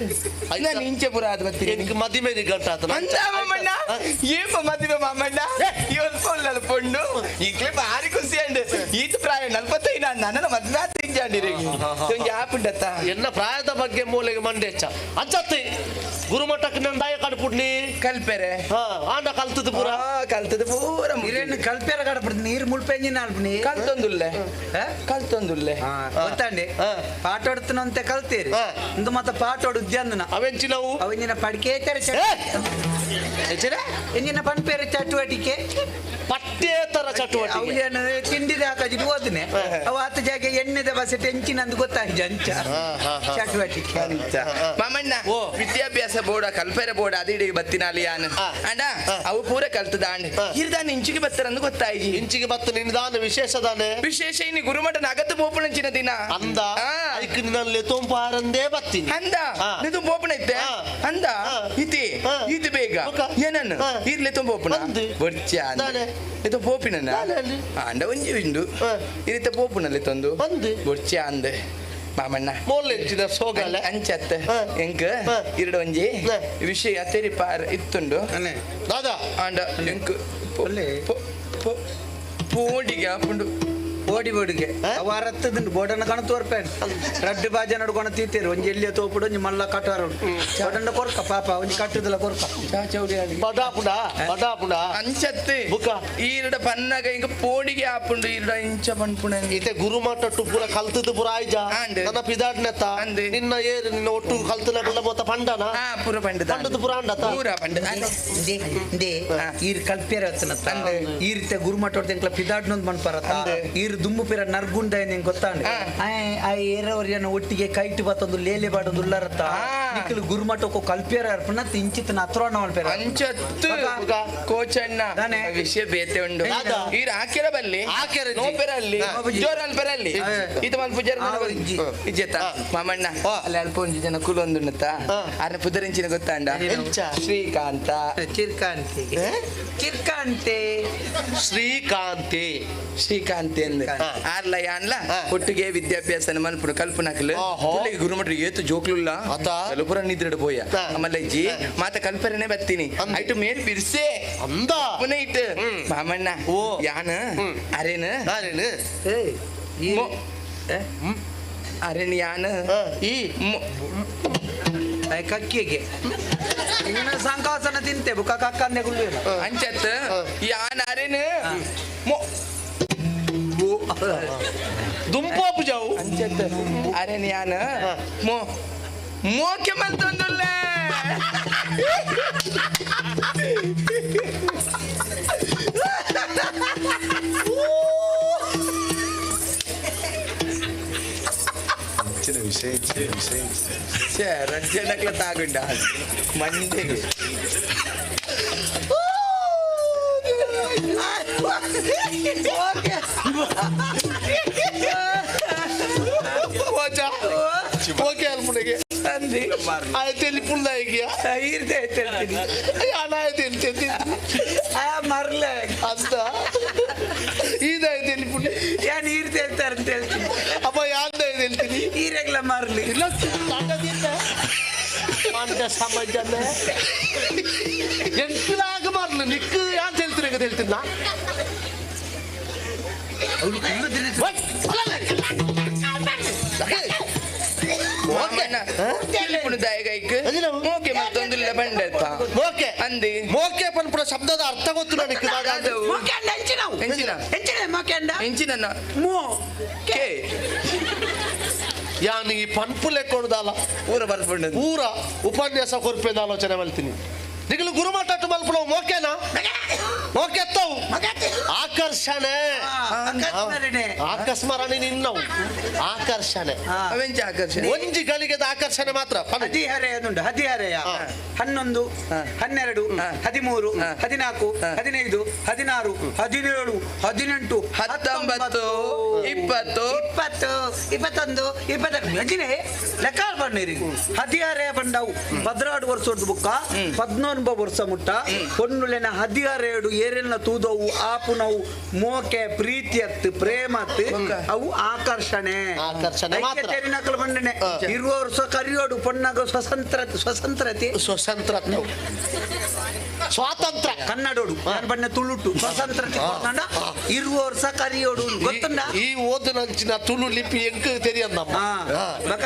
ನಾನು ಇಂಚೆ ಪುರ ಅದು ಗೊತ್ತೀನಿ ಎಂಕ್ ಮದಿಮೆ ನಿಘಂಟ ಆತನ ಅಂದ ಮಾಮಣ್ಣ ಏಪ ಮದಿಮೆ ಮಾಮಣ್ಣ ಇವತ್ತು ಉಲ್ಲಲ್ಲ ಪೊಂಡು ಈಗಲೇ ಭಾರಿ ಖುಷಿ ಅಂಡ್ ಈತ ಪ್ರಾಯ 45 ನನ್ನ ಮದ್ವೆ ಆತ ಇಂಚೆ ಅಂಡಿರಿಗೆ ಒಂಜಿ ಆಪುಂಡತ್ತ. ಎನ್ನ ಪ್ರಾಯದ ಬಗ್ಗೆ ಮೂಲೆಗೆ ಮಂಡೆಚ್ಚ ಅಂಚತ್ತಿ ಗುರುಮಠಕ್ಕೆ ನನ್ನ ದಾಯ ಕಡ್ಪುಡ್ನಿ ಕಲ್ಪೆರೆ ಆಂಡ ಕಲ್ತದ ಪೂರ ಕಲ್ತದ ಪೂರ ನೀರೇನು ಕಲ್ಪೆರ ಕಡಪಡ್ದು ನೀರು ಮುಳ್ಪೆಂಜಿನ ಅಲ್ಪನಿ ಕಲ್ತೊಂದುಲ್ಲೆ ಕಲ್ತೊಂದುಲ್ಲೆ ಗೊತ್ತಾಂಡೆ ಪಾಠ ಹೊಡ್ತನಂತೆ ಕಲ್ತೀರಿ ಇಂದು ಮತ್ತೆ ಪಾಠ ಹೊಡುದ್ಯಂದನ ಅವೆಂಚಿನವು ಅವೆಂಜಿನ ಪಡಿಕೇತರ ಎಂಜಿನ ಪನ್ಪೇರೆ ಚಟುವಟಿಕೆ ಪಠ್ಯೇತರ ಚಟುವಟಿಕೆ ಅವು ತಿಂಡಿದ ಹಾಕಿ ಓದನೆ ಅವು ಆತ ಜಾಗೆ ಎಣ್ಣೆದ ಬಸೆ ಎಂಚಿನಂದು ಗೊತ್ತಾಗಿ ಅಂಚ ಚಟುವಟಿಕೆ. ಮಾಮಣ್ಣ ವಿದ್ಯಾಭ್ಯಾಸ ಬೋರ್ಡ ಕಲ್ಪೆರೆ ಬೋರ್ಡ್ ಅದು ಇಡೀ ಬತ್ತಿನಾಲಿ ಯಾನ್ ಅಂಡ ಅವು ಪೂರ ಕಲ್ತದ ಅಂಡ್ ಇರ್ದಾನ ಇಂಚಿಗೆ ಬತ್ತರಂದು ಗೊತ್ತಾಯಿ. ಇಂಚಿಗೆ ಬತ್ತ ನಿನ್ದಾನ ವಿಶೇಷ ದಾನೆ ವಿಶೇಷ ಇನಿ ಗುರುಮಠ ನಗತ್ತು ಪೋಪುಣಂಚಿನ ದಿನ ಅಂದ ಐಕ್ ನಿನ್ನಲ್ಲಿ ತೋಂಪಾರಂದೇ ಬತ್ತೀನಿ ಅಂದ ನಿದು ಪೋಪುಣ ಇತ್ತೆ ಅಂದ ಇತಿ ಇತಿ ಬೇಗ ಏನನ್ನು ಇರ್ಲೆ ತುಂಬ ಪೋಪುಣ ಬೊರ್ಚ ಇದು ಪೋಪಿನ ಅಂಡ ಒಂಜಿ ಉಂಡು ಇರಿತ ಪೋಪುನಲ್ಲಿ ತಂದು ಬೊರ್ಚ ಅಂದೆ ಮಾಮಣ್ಣ ಮೋಲೆಂಚಿನ ಸೋಗಲೆ ಅಂಚತ್ತ ಎಂಕ್ ಇರಡು ಒಂಜಿ ವಿಷಯ ತೆರಿಪಾರ್ ಇತ್ತುಂಡು ದಾದಾ ಅಂಡ ಎಂಕ್ ಪೋಡಿಗೆ ಆಪುಂಡು ಓಡಿ ಬೋಡಿಗೆ ಅವು ಅರತ್ತದುಂಡು ಬೋಡನ ಕಣ ತೋರ್ಪೇನ್ ರಡ್ಡು ಬಾಜ ನಡ್ಕೊಣ ತೀತೇರು ಒಂಜಿ ಎಲ್ಲಿಯ ತೋಪುಡು ಒಂಜಿ ಮಲ್ಲ ಕಟಾರ ಬೋಡನ್ನ ಕೊರ್ಕ ಪಾಪ ಒಂಜಿ ಕಟ್ಟುದಲ್ಲ ಕೊರ್ಕ ಬಡಾಪುಡ ಬಡಾಪುಡ ಅಂಚತ್ತೆ ಬುಕ ಈರಡ ಪನ್ನಗ ಇಂಕ ಪೋಡಿಗೆ ಆಪುಂಡು ಈರಡ ಇಂಚ ಪನ್ಪುಣ ಇತೆ ಗುರುಮಠ ಪೂರ ಕಲ್ತದ್ದು ಪೂರ ಆಯ್ಜ ನನ್ನ ಪಿದಾಡ್ನೆತ್ತ ನಿನ್ನ ಏರು ನಿನ್ನ ಒಟ್ಟು ಕಲ್ತನ ಮೊತ್ತ ಪಂಡನ ಪೂರ ಪಂಡದ ಪಂಡದ ಪೂರ ಅಂಡತ ಪೂರ ಪಂಡ ಈರ್ ಕಲ್ಪೇರ ಈರಿತೆ ಗುರುಮಠ ಎಂಕ್ಲ ಪಿದಾಡ್ನೊಂದು ಮನ್ಪರತ್ತ ಈರ್ ದುಮ್ಮು ಪಿರ ನರ್ಗುಂಡ ನಿಂಗೆ ಗೊತ್ತಾಂಡ ಆ ಏರವರಿಯನ್ನ ಒಟ್ಟಿಗೆ ಕೈಟ್ ಬತ್ತೊಂದು ಲೇಲೆ ಬಾಡೊಂದು ಉಲ್ಲರತ್ತ ನಿಕ್ಕಲು ಗುರುಮಠಕ್ಕೂ ಕಲ್ಪೇರ ಅರ್ಪಣ ಇಂಚಿತನ ಹತ್ರ ಮಲ್ಪೇರ ಅಂಚತ್ತು ಕೋಚಣ್ಣ ವಿಷಯ ಬೇತೆ ಉಂಡು ಈರ್ ಹಾಕಿರ ಬಲ್ಲಿ ನೋಪೆರಲ್ಲಿ ಜೋರ ಅಲ್ಪೆರಲ್ಲಿ ಈತ ಮಲ್ಪ ಜರ ಇಜ್ಜೆತ ಮಾಮಣ್ಣ ಅಲ್ಲಿ ಅಲ್ಪ ಒಂಜಿ ಜನ ಕುಲೊಂದುಂಡತ್ತ ಆರ್ನ ಪುದರಿಂಚಿನ ಗೊತ್ತಾಂಡ ಶ್ರೀಕಾಂತ ಚಿರ್ಕಾಂತಿ ಚಿರ್ಕಾಂತೆ ಶ್ರೀಕಾಂತಿ ಶ್ರೀಕಾಂತಿ ಅಂದ್ ಆರ್ಲ ಯಾನ್ಲ ಒಟ್ಟಿಗೆ ವಿದ್ಯಾಭ್ಯಾಸ ಮಲ್ಪುಡು ಕಲ್ಪನಕಲು ಗುರುಮಠ ಏತು ಜೋಕ್ಲುಲ್ಲ ಕಲ್ಪುರ ನಿದ್ರಡು ಪೋಯ ಆಮೇಲೆ ಅಜ್ಜಿ ಮಾತ ಕಲ್ಪರನೆ ಬತ್ತೀನಿ ಐಟು ಮೇಲ್ ಬಿರ್ಸೆ ಅಂದ ಪುನಃ ಇಟ್ಟು ಮಾಮಣ್ಣ ಓ ಯಾನ ಅರೇನು ಅರೇನು ಅರೇನು ಯಾನ ಈ ಕಕ್ಕಿಗೆ ಇನ್ನು ಸಂಕಾಸನ ತಿಂತೆ ಬುಕ್ಕ ಕಕ್ಕಂದೆ ಗುಳ್ಳು ಅಂಚತ್ ಯಾನ ಅರೇನು ದುಂಪಾಪು ಜಾವು ಅಂಚತ್ ಅರೇನು ಯಾನ ಮೋ ಮೋಕೆ ಮಲ್ತೊಂದುಲ್ಲ ಛೇ ರಜ್ಜನಕ್ಲ ತಾಗುಂಡ ಮಂದೆಗೆ. ಓಕೆ. ಓಚಾ ಓಕೆ ಅಲ್ಪುಣಿಗೆ ಅಂದಿ ಆಯ್ತು ಎಲ್ಲಿ ಪುಲ್ಲ ಈಗಿಯ ಈರ್ದೆ ಹೇಳ್ತೀನಿ. ಹಣ ಆಯ್ತು ಎಲ್ಲಿ ತೆಂದಿ ಆ ಮರ್ಲೆ ಅಂತ ಇದಾಯ್ತು ಎಲ್ಲಿ ಪುಣ್ಯ ಯಾನ್ ಈರ್ದೆ ಹೇಳ್ತಾರೆ ಅಂತ ಹೇಳ್ತೀನಿ. ಅಪ್ಪ ಯಾಂದ ಇದು ಹೇಳ್ತೀನಿ. ಈರೆಗ್ಲ ಮಾರ್ಲಿ. ಇಲ್ಲ ಮಾಂಡ ಸಮಾಜನೇ ಎಂಟಲಾಗ ಮಾರ್ಲು ನಿಕ್ಕು ಯಾಂತ ಹೇಳ್ತೀನಿ ಅಂತ ಹೇಳ್ತೀನಿ ನಾ. ಮೋಕೆ ಮತ್ತೊಂದಿಲ್ಲ ಬಂಡತ್ತ. ಮೋಕೆ ಅಂದಿ. ಮೋಕೆ ಪನ್ಪುರ ಶಬ್ದದ ಅರ್ಥ ಗೊತ್ತು ನನಗೆ. ಮೋಕೆ ಅಂಡ ಎಂಚಿನವು? ಎಂಚಿನ? ಎಂಚಿನ ಮೋಕೆ ಅಂಡ? ಎಂಚಿನ ಮೋ ಕೆ. ಯಾನ್ ಈ ಪನ್ಪು ಲೆಕ್ಕೊಡ್ದಲ್ಲ. ಪೂರ ಬರ್ಪುಂಡು. ಪೂರ ಉಪನ್ಯಾಸ ಕೊರ್ಪೇದ ಆಲೋಚನೆ ಮಲ್ತೀನಿ. ನಿಗಲು ಗುರುಮಠ ಮಲ್ಪುಣ ಮೋಕೆನಾ? ಮೋಕೆ ಎತ್ತವು ಆಕರ್ಷಣೆ. ಆಕಸ್ಮರಣೆ. ಆಕಸ್ಮರಣೆ ನಿನ್ನವು ಆಕರ್ಷಣೆ. ಅವೆಂಚ ಆಕರ್ಷಣೆ? ಒಂಜಿ ಗಳಿಗೆದ ಆಕರ್ಷಣೆ ಮಾತ್ರ. ಹದಿಹರೆಯ ಉಂಟು. ಹದಿಹರೆಯ 11, 12, 13, 14, 15, 16, 17, 18, 19, 20, 20, 21, 22 ಅಂಚಿನೆ ಲೆಕ್ಕ ಬಣ್ಣಿರಿ. ಹದಿಹರೆಯ ಬಂಡವು 14 ವರ್ಷದ ಬುಕ್ಕ 19 ವರ್ಷ ಮುಟ್ಟ ಪೊನ್ನುಲೆನ ಹದಿಹರೆಯಡು ಏರೆಲ್ನ ತೂದವು ಆಪುನವು ಮೋಕೆ ಪ್ರೀತಿಯತ್ತು ಪ್ರೇಮತ್ ಅವು ಆಕರ್ಷಣೆ. ಆಕರ್ಷಣೆ ಮಾತ್ರ. ತೆರಿನಕಲು ಬಂಡನೆ ಇರುವ ವರ್ಷ ಕರಿಯೋಡು ಪೊನ್ನಗ ಸ್ವತಂತ್ರ ಸ್ವತಂತ್ರತೆ ಸ್ವತಂತ್ರ ಸ್ವಾತಂತ್ರ್ಯ ಕನ್ನಡೋಡು ನಾನು ಬಣ್ಣ ತುಳುಟು ಸ್ವತಂತ್ರತೆ ಕೊಡ್ತಾಂಡ ಇರುವ ವರ್ಷ ಕರಿಯೋಡು ಗೊತ್ತುಂಡ. ಈ ಓದಿನಂಚಿನ ತುಳು ಲಿಪಿ ಎಂಕ್ ತೆರಿಯಂದಮ್ಮ. ಬಕ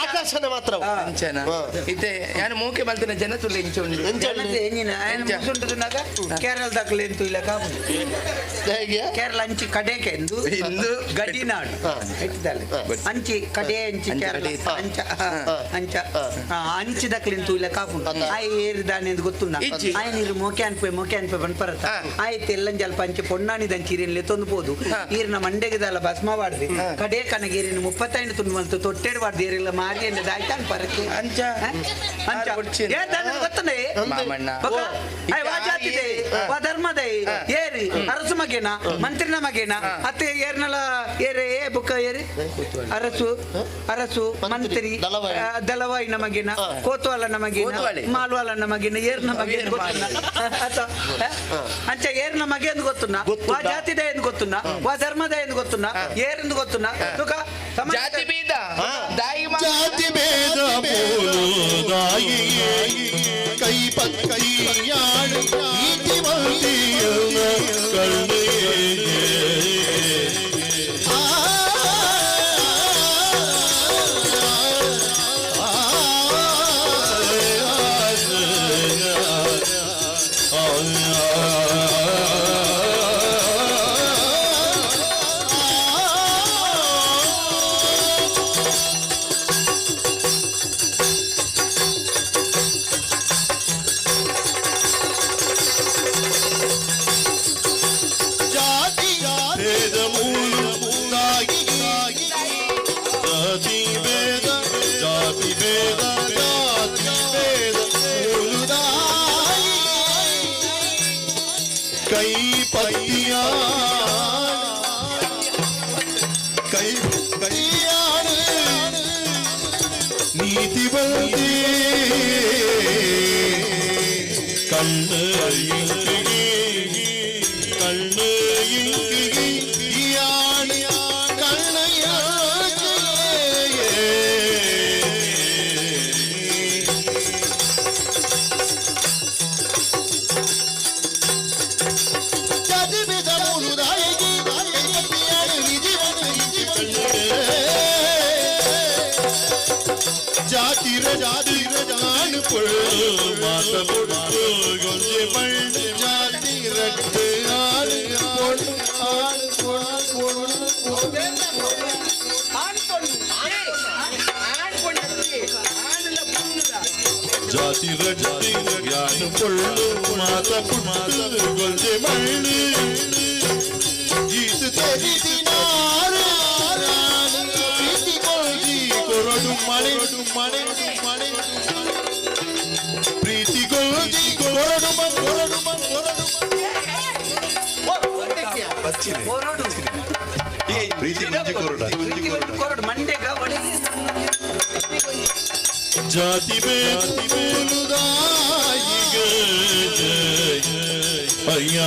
ಆಕರ್ಷಣೆ ಮಾತ್ರ. ಅಂಚನ ಇತ್ತೆ ಯಾನು ಮೋಕೆ ಮಲ್ತಿನ ಜನ ತುಳು ಎಂಚ ಉಂಡು? ಜನತೆ ಎಂಜಿನ ఆయన ಮುಸುಂಟುನಾಗ ಕೇರಳ ದಾಖಲೆ ಎಂತು ಇಲ್ಲ ಕಾಪು. ಹೇಗೆ? ಕೇರಳ ಅಂಚಿ ಕಡೆಕೆ ಎಂದು ಇಂದು ಗಡಿನಾಡು ಇಟ್ಟಿದ್ದಾಳೆ ಅಂಚಿ ಕಡೆ ಅಂಚಿ ಕೇರಳ ಅಂಚ ಅಂಚ ಅಂಚಿ ದಕ್ಲಿಂತು ಇಲ್ಲ ಕಾಪು. ಆಯ್ ಏರಿದಾನೆ ಎಂದು ಗೊತ್ತುಂಡ. ಇಜ್ಜಿ. ಆಯ್ ನೀರು ಮೋಕೆ ಅನ್ಪೆ ಮೋಕೆ ಅನ್ಪೆ ಬನ್ಪರತ್ತ ಆಯ್ತು ಎಲ್ಲಂಜ ಅಲ್ಪ ಅಂಚೆ ಪೊನ್ನಾಣಿ ದಂಚಿ ಈರಿನ ತೊಂದು ಪೋದು ಈರಿನ ಮಂಡೆಗೆ ದಾಲ ಭಸ್ಮ ವಾಡ್ದು ಕಡೆ ಕನಗೆ ಈರಿನ 35 ತುಂಡು ಮಲ್ತು ತೊಟ್ಟೆಡು ವಾಡ್ದು ಈರಿಲ್ಲ ಮಾರಿ ಎಂದ ದಾಯ್ತ ಅನ್ಪರಕ್ಕೆ ಅಂಚ ಅಂಚ ಏ ದಾನೆ ಗೊತ್ತಂದೆ ಮಾಮಣ್ಣ. ಬಕ ಆಯ್ ವಾ ಜಾತಿದೆ ವಾ ಧರ್ಮದೈ ಏರಿ ಅರಸು ಮಗೇನ ಮಂತ್ರಿನ ಮಗೇನ ಅತ್ತೆ ಏರ್ನಲ ಏರೆ ಏ ಬುಕ್ಕ ಏರಿ ಅರಸು ಅರಸು ಮಂತ್ರಿ ದಳವಾಯಿ ನಮಗೇನ ಕೋತ್ವಾಲ ನಮಗೇನ ಕೋತ್ವಾಲಿ. ಮಾಲ್ವಾಲ ನಮಗೇನ ಏರ್ನ ಮಗೇನ ಗೊತ್ತುನ್ನ ಅತ ಅಂಚ ಏರ್ನ ಮಗೆ ಎಂದು ಗೊತ್ತುನ್ನ ವಾ ಜಾತಿದ ಎಂದು ಗೊತ್ತುನ್ನ ವಾ ಧರ್ಮದ ಎಂದು ಗೊತ್ತುನ್ನ ಏರೆಂದು ಗೊತ್ತುನ್ನ ತುಕ ಜಾತಿ ಭೇದ ದಾಯಿ ಜಾತಿ ಭೇದ ದಾಯಿಯೇ ಕೈ ಪತ್ತಿಯಾಳು ನೀತಿವಂತಿಯನ್ನ ಕಣ್ಣೇ. ಜಾತಿ ಭೇದ ಮೂಲಾಗಿ ಜಾತಿ ಭೇದ ಜಾತಿ ಭೇದ ಜಾತಿ ಭೇದ ಮೂಲುದಾಯಿ ಕೈ ಪತ್ತಿಯ ಕೈ ಕೈಯಾಡು ನೀತಿ ಬಂದಿ ಕಣ್ಣು ಇಂಕಿಗೆ ಕಣ್ಣು ಇಂಕಿಗೆ ಇಯಾಳು ಕಣ್ಣಯ್ಯ. ಜಾತಿ ಭೇದ ಮೂಲುದಾಯಿಗೆ ಕೈಪತ್ತಿಯಾಳು ನೀತಿ ಜಾತಿ ಜಾತಿ ಜಾಣು ಪೊಳ್ಳು ಮಾತ ಪೊಟ್ಟು ಗೊಂಜೆ ಬಳ್ಳು ಜಾತಿ ರಟ್ಟು ಆಳು ಪೊಳ್ಳು ಆಳು ಪೊಳ್ಳು ಪೊಳ್ಳು. ಆಣ್ ಪೊಣ್ಣು ಆಣ್ ಪೊಣ್ಣು ಆಣುಲ ಪೊಣ್ಣುಲ ಜಾತಿ ರಟ್ಟಿ ಯಾನು ಪೊಳ್ಳು ಮಾತ ಪುಟ್ಟು ಗೊಂಜೆ ಮಳ್ಳು ಗೀತ ತೆರಿದಿನಾರು ಪ್ರೀತಿ ಗೋಜಿ ಕೊರಡು ಮಳೆ ಮಳೆ ಮಳೆ ಪ್ರೀತಿ ಗೋಜಿ ಕೊರಡು ಕೊರಡು ಕೊರಡು. ಕೊರಡು. ಪ್ರೀತಿ ಮಂಜು ಕೊರಡ. ಪ್ರೀತಿ ಮಂಜು ಕೊರಡು ಮಂಡ್ಯಗ ಒಳಗೆ. ಜಾತಿ ಬೇಲುದಾಯಿಗೆ ಅಯ್ಯ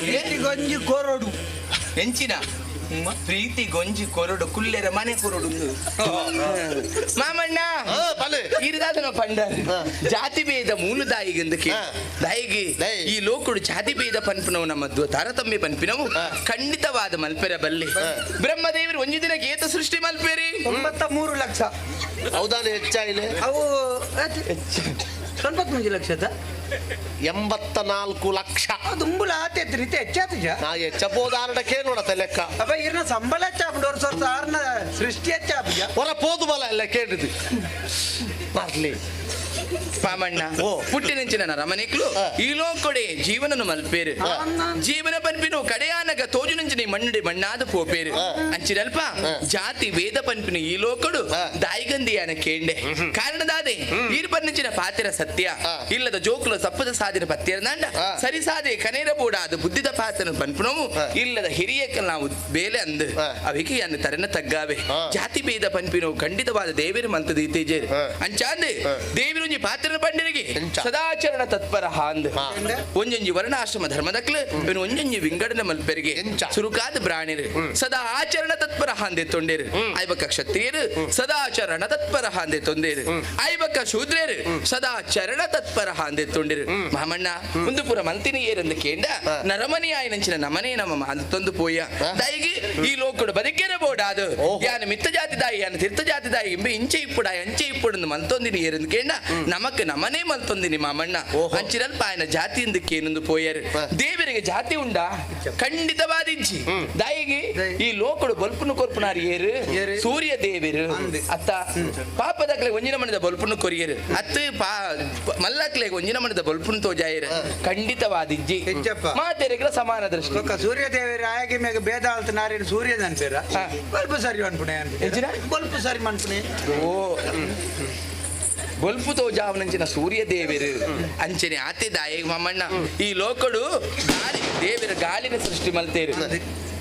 ಪ್ರೀತಿಗೊಂಜಿ ಕೊರಡು. ಎಂಚಿನ ಪ್ರೀತಿ ಗೊಂಜಿ ಕೊರಡು ಕುಲ್ಲೆರ ಮನೆ ಕೊರಡು. ಮಾಮಣ್ಣ, ಇರಿದಾದನ ಪಂಡ ಜಾತಿ ಭೇದ ಮೂಲದಾಯಿಗೆಂದಕ್ಕೆ ದಾಯಿಗೆ ಈ ಲೋಕುಡು ಜಾತಿ ಭೇದ ಪನ್ಪಿನವು ನಮ್ಮ ತಾರತಮ್ಯ ಪನ್ಪಿನವು ಖಂಡಿತವಾದ ಮಲ್ಪೆರ ಬಲ್ಲೆ. ಬ್ರಹ್ಮದೇವರು ಒಂಜಿ ದಿನ ಗೇತ ಸೃಷ್ಟಿ ಮಲ್ಪೇರಿ. 93 ಲಕ್ಷ. ಹೌದಾನೆ, ಹೆಚ್ಚಾಯಿಲೆ? ಅವು 93 ಲಕ್ಷದ 84 ಲಕ್ಷ. ದುಂಬುಲ ಆತೈತ್ರಿ ರೀತಿ ಹೆಚ್ಚಾತಿಜ. ನಾ ಹೆಚ್ಚಬೋದಾರಡಕ್ಕೆ ನೋಡತ್ತ ಲೆಕ್ಕ. ಅಪ್ಪ, ಇರ್ನ ಸಂಬಳ ಹೆಚ್ಚಾಪುಂಡು, ವರ್ಷ ವರ್ಷ ಆರ್ನ ಸೃಷ್ಟಿ ಹೆಚ್ಚಾಪುಜ. ಹೊರ ಪೋದು ಬಲ ಎಲ್ಲ ಕೇಳಿದ್ದು ಬರ್ಲಿ. ಪಾಮಣ್ಣ, ಪುಟ್ಟಿನಂಚಿನ ರಮಣಿಕ್ಲು ಈ ಲೋಕೊಡೆ ಜೀವನನು ಮಲ್ಪೇರು. ಜೀವನ ಪನ್ಪಿನು ಕಡೆಯಾನಗ ತೋಜುನಂಚಿನ ಮಣ್ಣುಡೆ ಮಣ್ಣಾದ ಪೋಪೇರು. ಅಂಚಿನಲ್ಪ ಜಾತಿ ವೇದ ಪನ್ಪಿನ ಈ ಲೋಕಡು ದಾಯಿಗಂದಿಯಾನ ಕೇಂಡೆ ಕಾರಣದಾದೆ. ಈರ್ ಪನ್ನಿಂಚಿನ ಪಾತಿರ ಸತ್ಯ ಇಲ್ಲದ ಜೋಕುಲ ಸಪ್ಪದ ಸಾದಿರ ಪತ್ತಿರನಾಂಡ ಸರಿ ಸಾದೆ ಕನೇರ ಬೋಡಾದ ಬುದ್ಧಿದ ಪಾತನ ಪನ್ಪಿನವು ಇಲ್ಲದ ಹಿರಿಯಕ ನಾವು ಬೇಲೆ ಅಂದು ಅವಿಗೆ ಅನ್ನ ತರನ ತಗ್ಗಾವೆ. ಜಾತಿ ಭೇದ ಪನ್ಪಿನವು ಖಂಡಿತವಾದ ದೇವಿರ ಮಂತದ ಇತ್ತೀಜೇರು. ಅಂಚಾಂದೆ ದೇವಿರುಂಜಿ ಪಾತ್ರ ಪಂಡಿರಿಗೆ ಸದಾಚರಣ ತತ್ಪರ ಹಾಂದ್ ಒಂಜೊಂಜಿ ವರ್ಣಾಶ್ರಮ ಧರ್ಮದಕ್ಲು ಇವನು ಒಂಜೊಂಜಿ ವಿಂಗಡನೆ ಮಲ್ಪೆರಿಗೆ. ಸುರುಕಾದ ಬ್ರಾಣಿರು ಸದಾ ಆಚರಣ ತತ್ಪರ ಹಾಂದೆ ತೊಂಡೇರು. ಐಬಕ್ಕ ಕ್ಷತ್ರಿಯರು ಸದಾಚರಣ ತತ್ಪರ ಹಾಂದೆ ತೊಂದೇರು. ಐಬಕ್ಕ ಶೂದ್ರರು ಸದಾ ಚರಣ ತತ್ಪರ ಹಾಂದೆ ತೊಂಡೇರು. ಮಾಮಣ್ಣ, ಒಂದು ಪುರ ಮಂತಿನಿ ಏರಂದು ಕೇಂಡ ನರಮನಿ ಆಯನಂಚಿನ ನಮನೇ ನಮ್ಮ ತೊಂದು ಪೋಯ ದಾಯಿಗೆ ಈ ಲೋಕಡು ಬದುಕೇರ ಬೋಡಾದು ಯಾನ ಮಿತ್ತ ಜಾತಿ ದಾಯಿ, ಯಾನ ತೀರ್ಥ ಜಾತಿ ದಾಯಿ ಇಂಬೆ ಇಂಚೆ ಇಪ್ಪುಡ ಅಂಚೆ ಇಪ್ಪುಡು ಮಲ್ತೊಂದಿನಿ ಏರಂದು ಕೇಂಡ ನಮಕ್ ನಮನೇ ಮಲ್ತೊಂದಿನಿ ಮಾಮಣ್ಣ. ಅಂಚಿರಲ್ಪ ಆಯನ ಜಾತಿಯಿಂದ ಪೋಯರು. ದೇವರಿಗೆ ಜಾತಿ ಉಂಡ? ಖಂಡಿತವಾದ ಇಜ್ಜಿ. ದಾಯಿಗೆ ಈ ಲೋಕಡು ಬೊಲ್ಪುನು ಕೊರ್ಪುನಾರು ಏರು? ಸೂರ್ಯ ದೇವರು ಅತ್ತ. ಪಾಪದಕ್ಲೆ ಒಂಜಿನ ಮಣದ ಬೊಲ್ಪುನು ಕೊರಿಯರು ಅತ್ತ, ಮಲ್ಲಕ್ಲೆ ಒಂಜಿನ ಮಣದ ಬೊಲ್ಪುನು ತೋಜಾಯರು. ಖಂಡಿತವಾದ ಇಜ್ಜಿ. ಮಾತೆರೆಗಳ ಸಮಾನ ದೃಷ್ಟಿ. ಸೂರ್ಯ ದೇವರ ಆಯಗೆ ಮೇಗ ಭೇದ ಆಲ್ತ ನಾರಿನ ಸೂರ್ಯ ಅನ್ಪೇರ ಬೊಲ್ಪು ಸರಿ ಅನ್ಪುಣೆ, ಬೊಲ್ಪು ಸರಿ ಮನ್ಪುಣೆ. ಓ ಬೊಲ್ಪು ತೋಜಾವನಂಚಿನ ಸೂರ್ಯ ದೇವರು ಅಂಚನೆ ಆತೆ ದಾಯ ಮಮ್ಮಣ್ಣ. ಈ ಲೋಕಡು ಗಾಳಿ ದೇವರ ಗಾಳಿನ ಸೃಷ್ಟಿ ಮಲ್ತೇರು.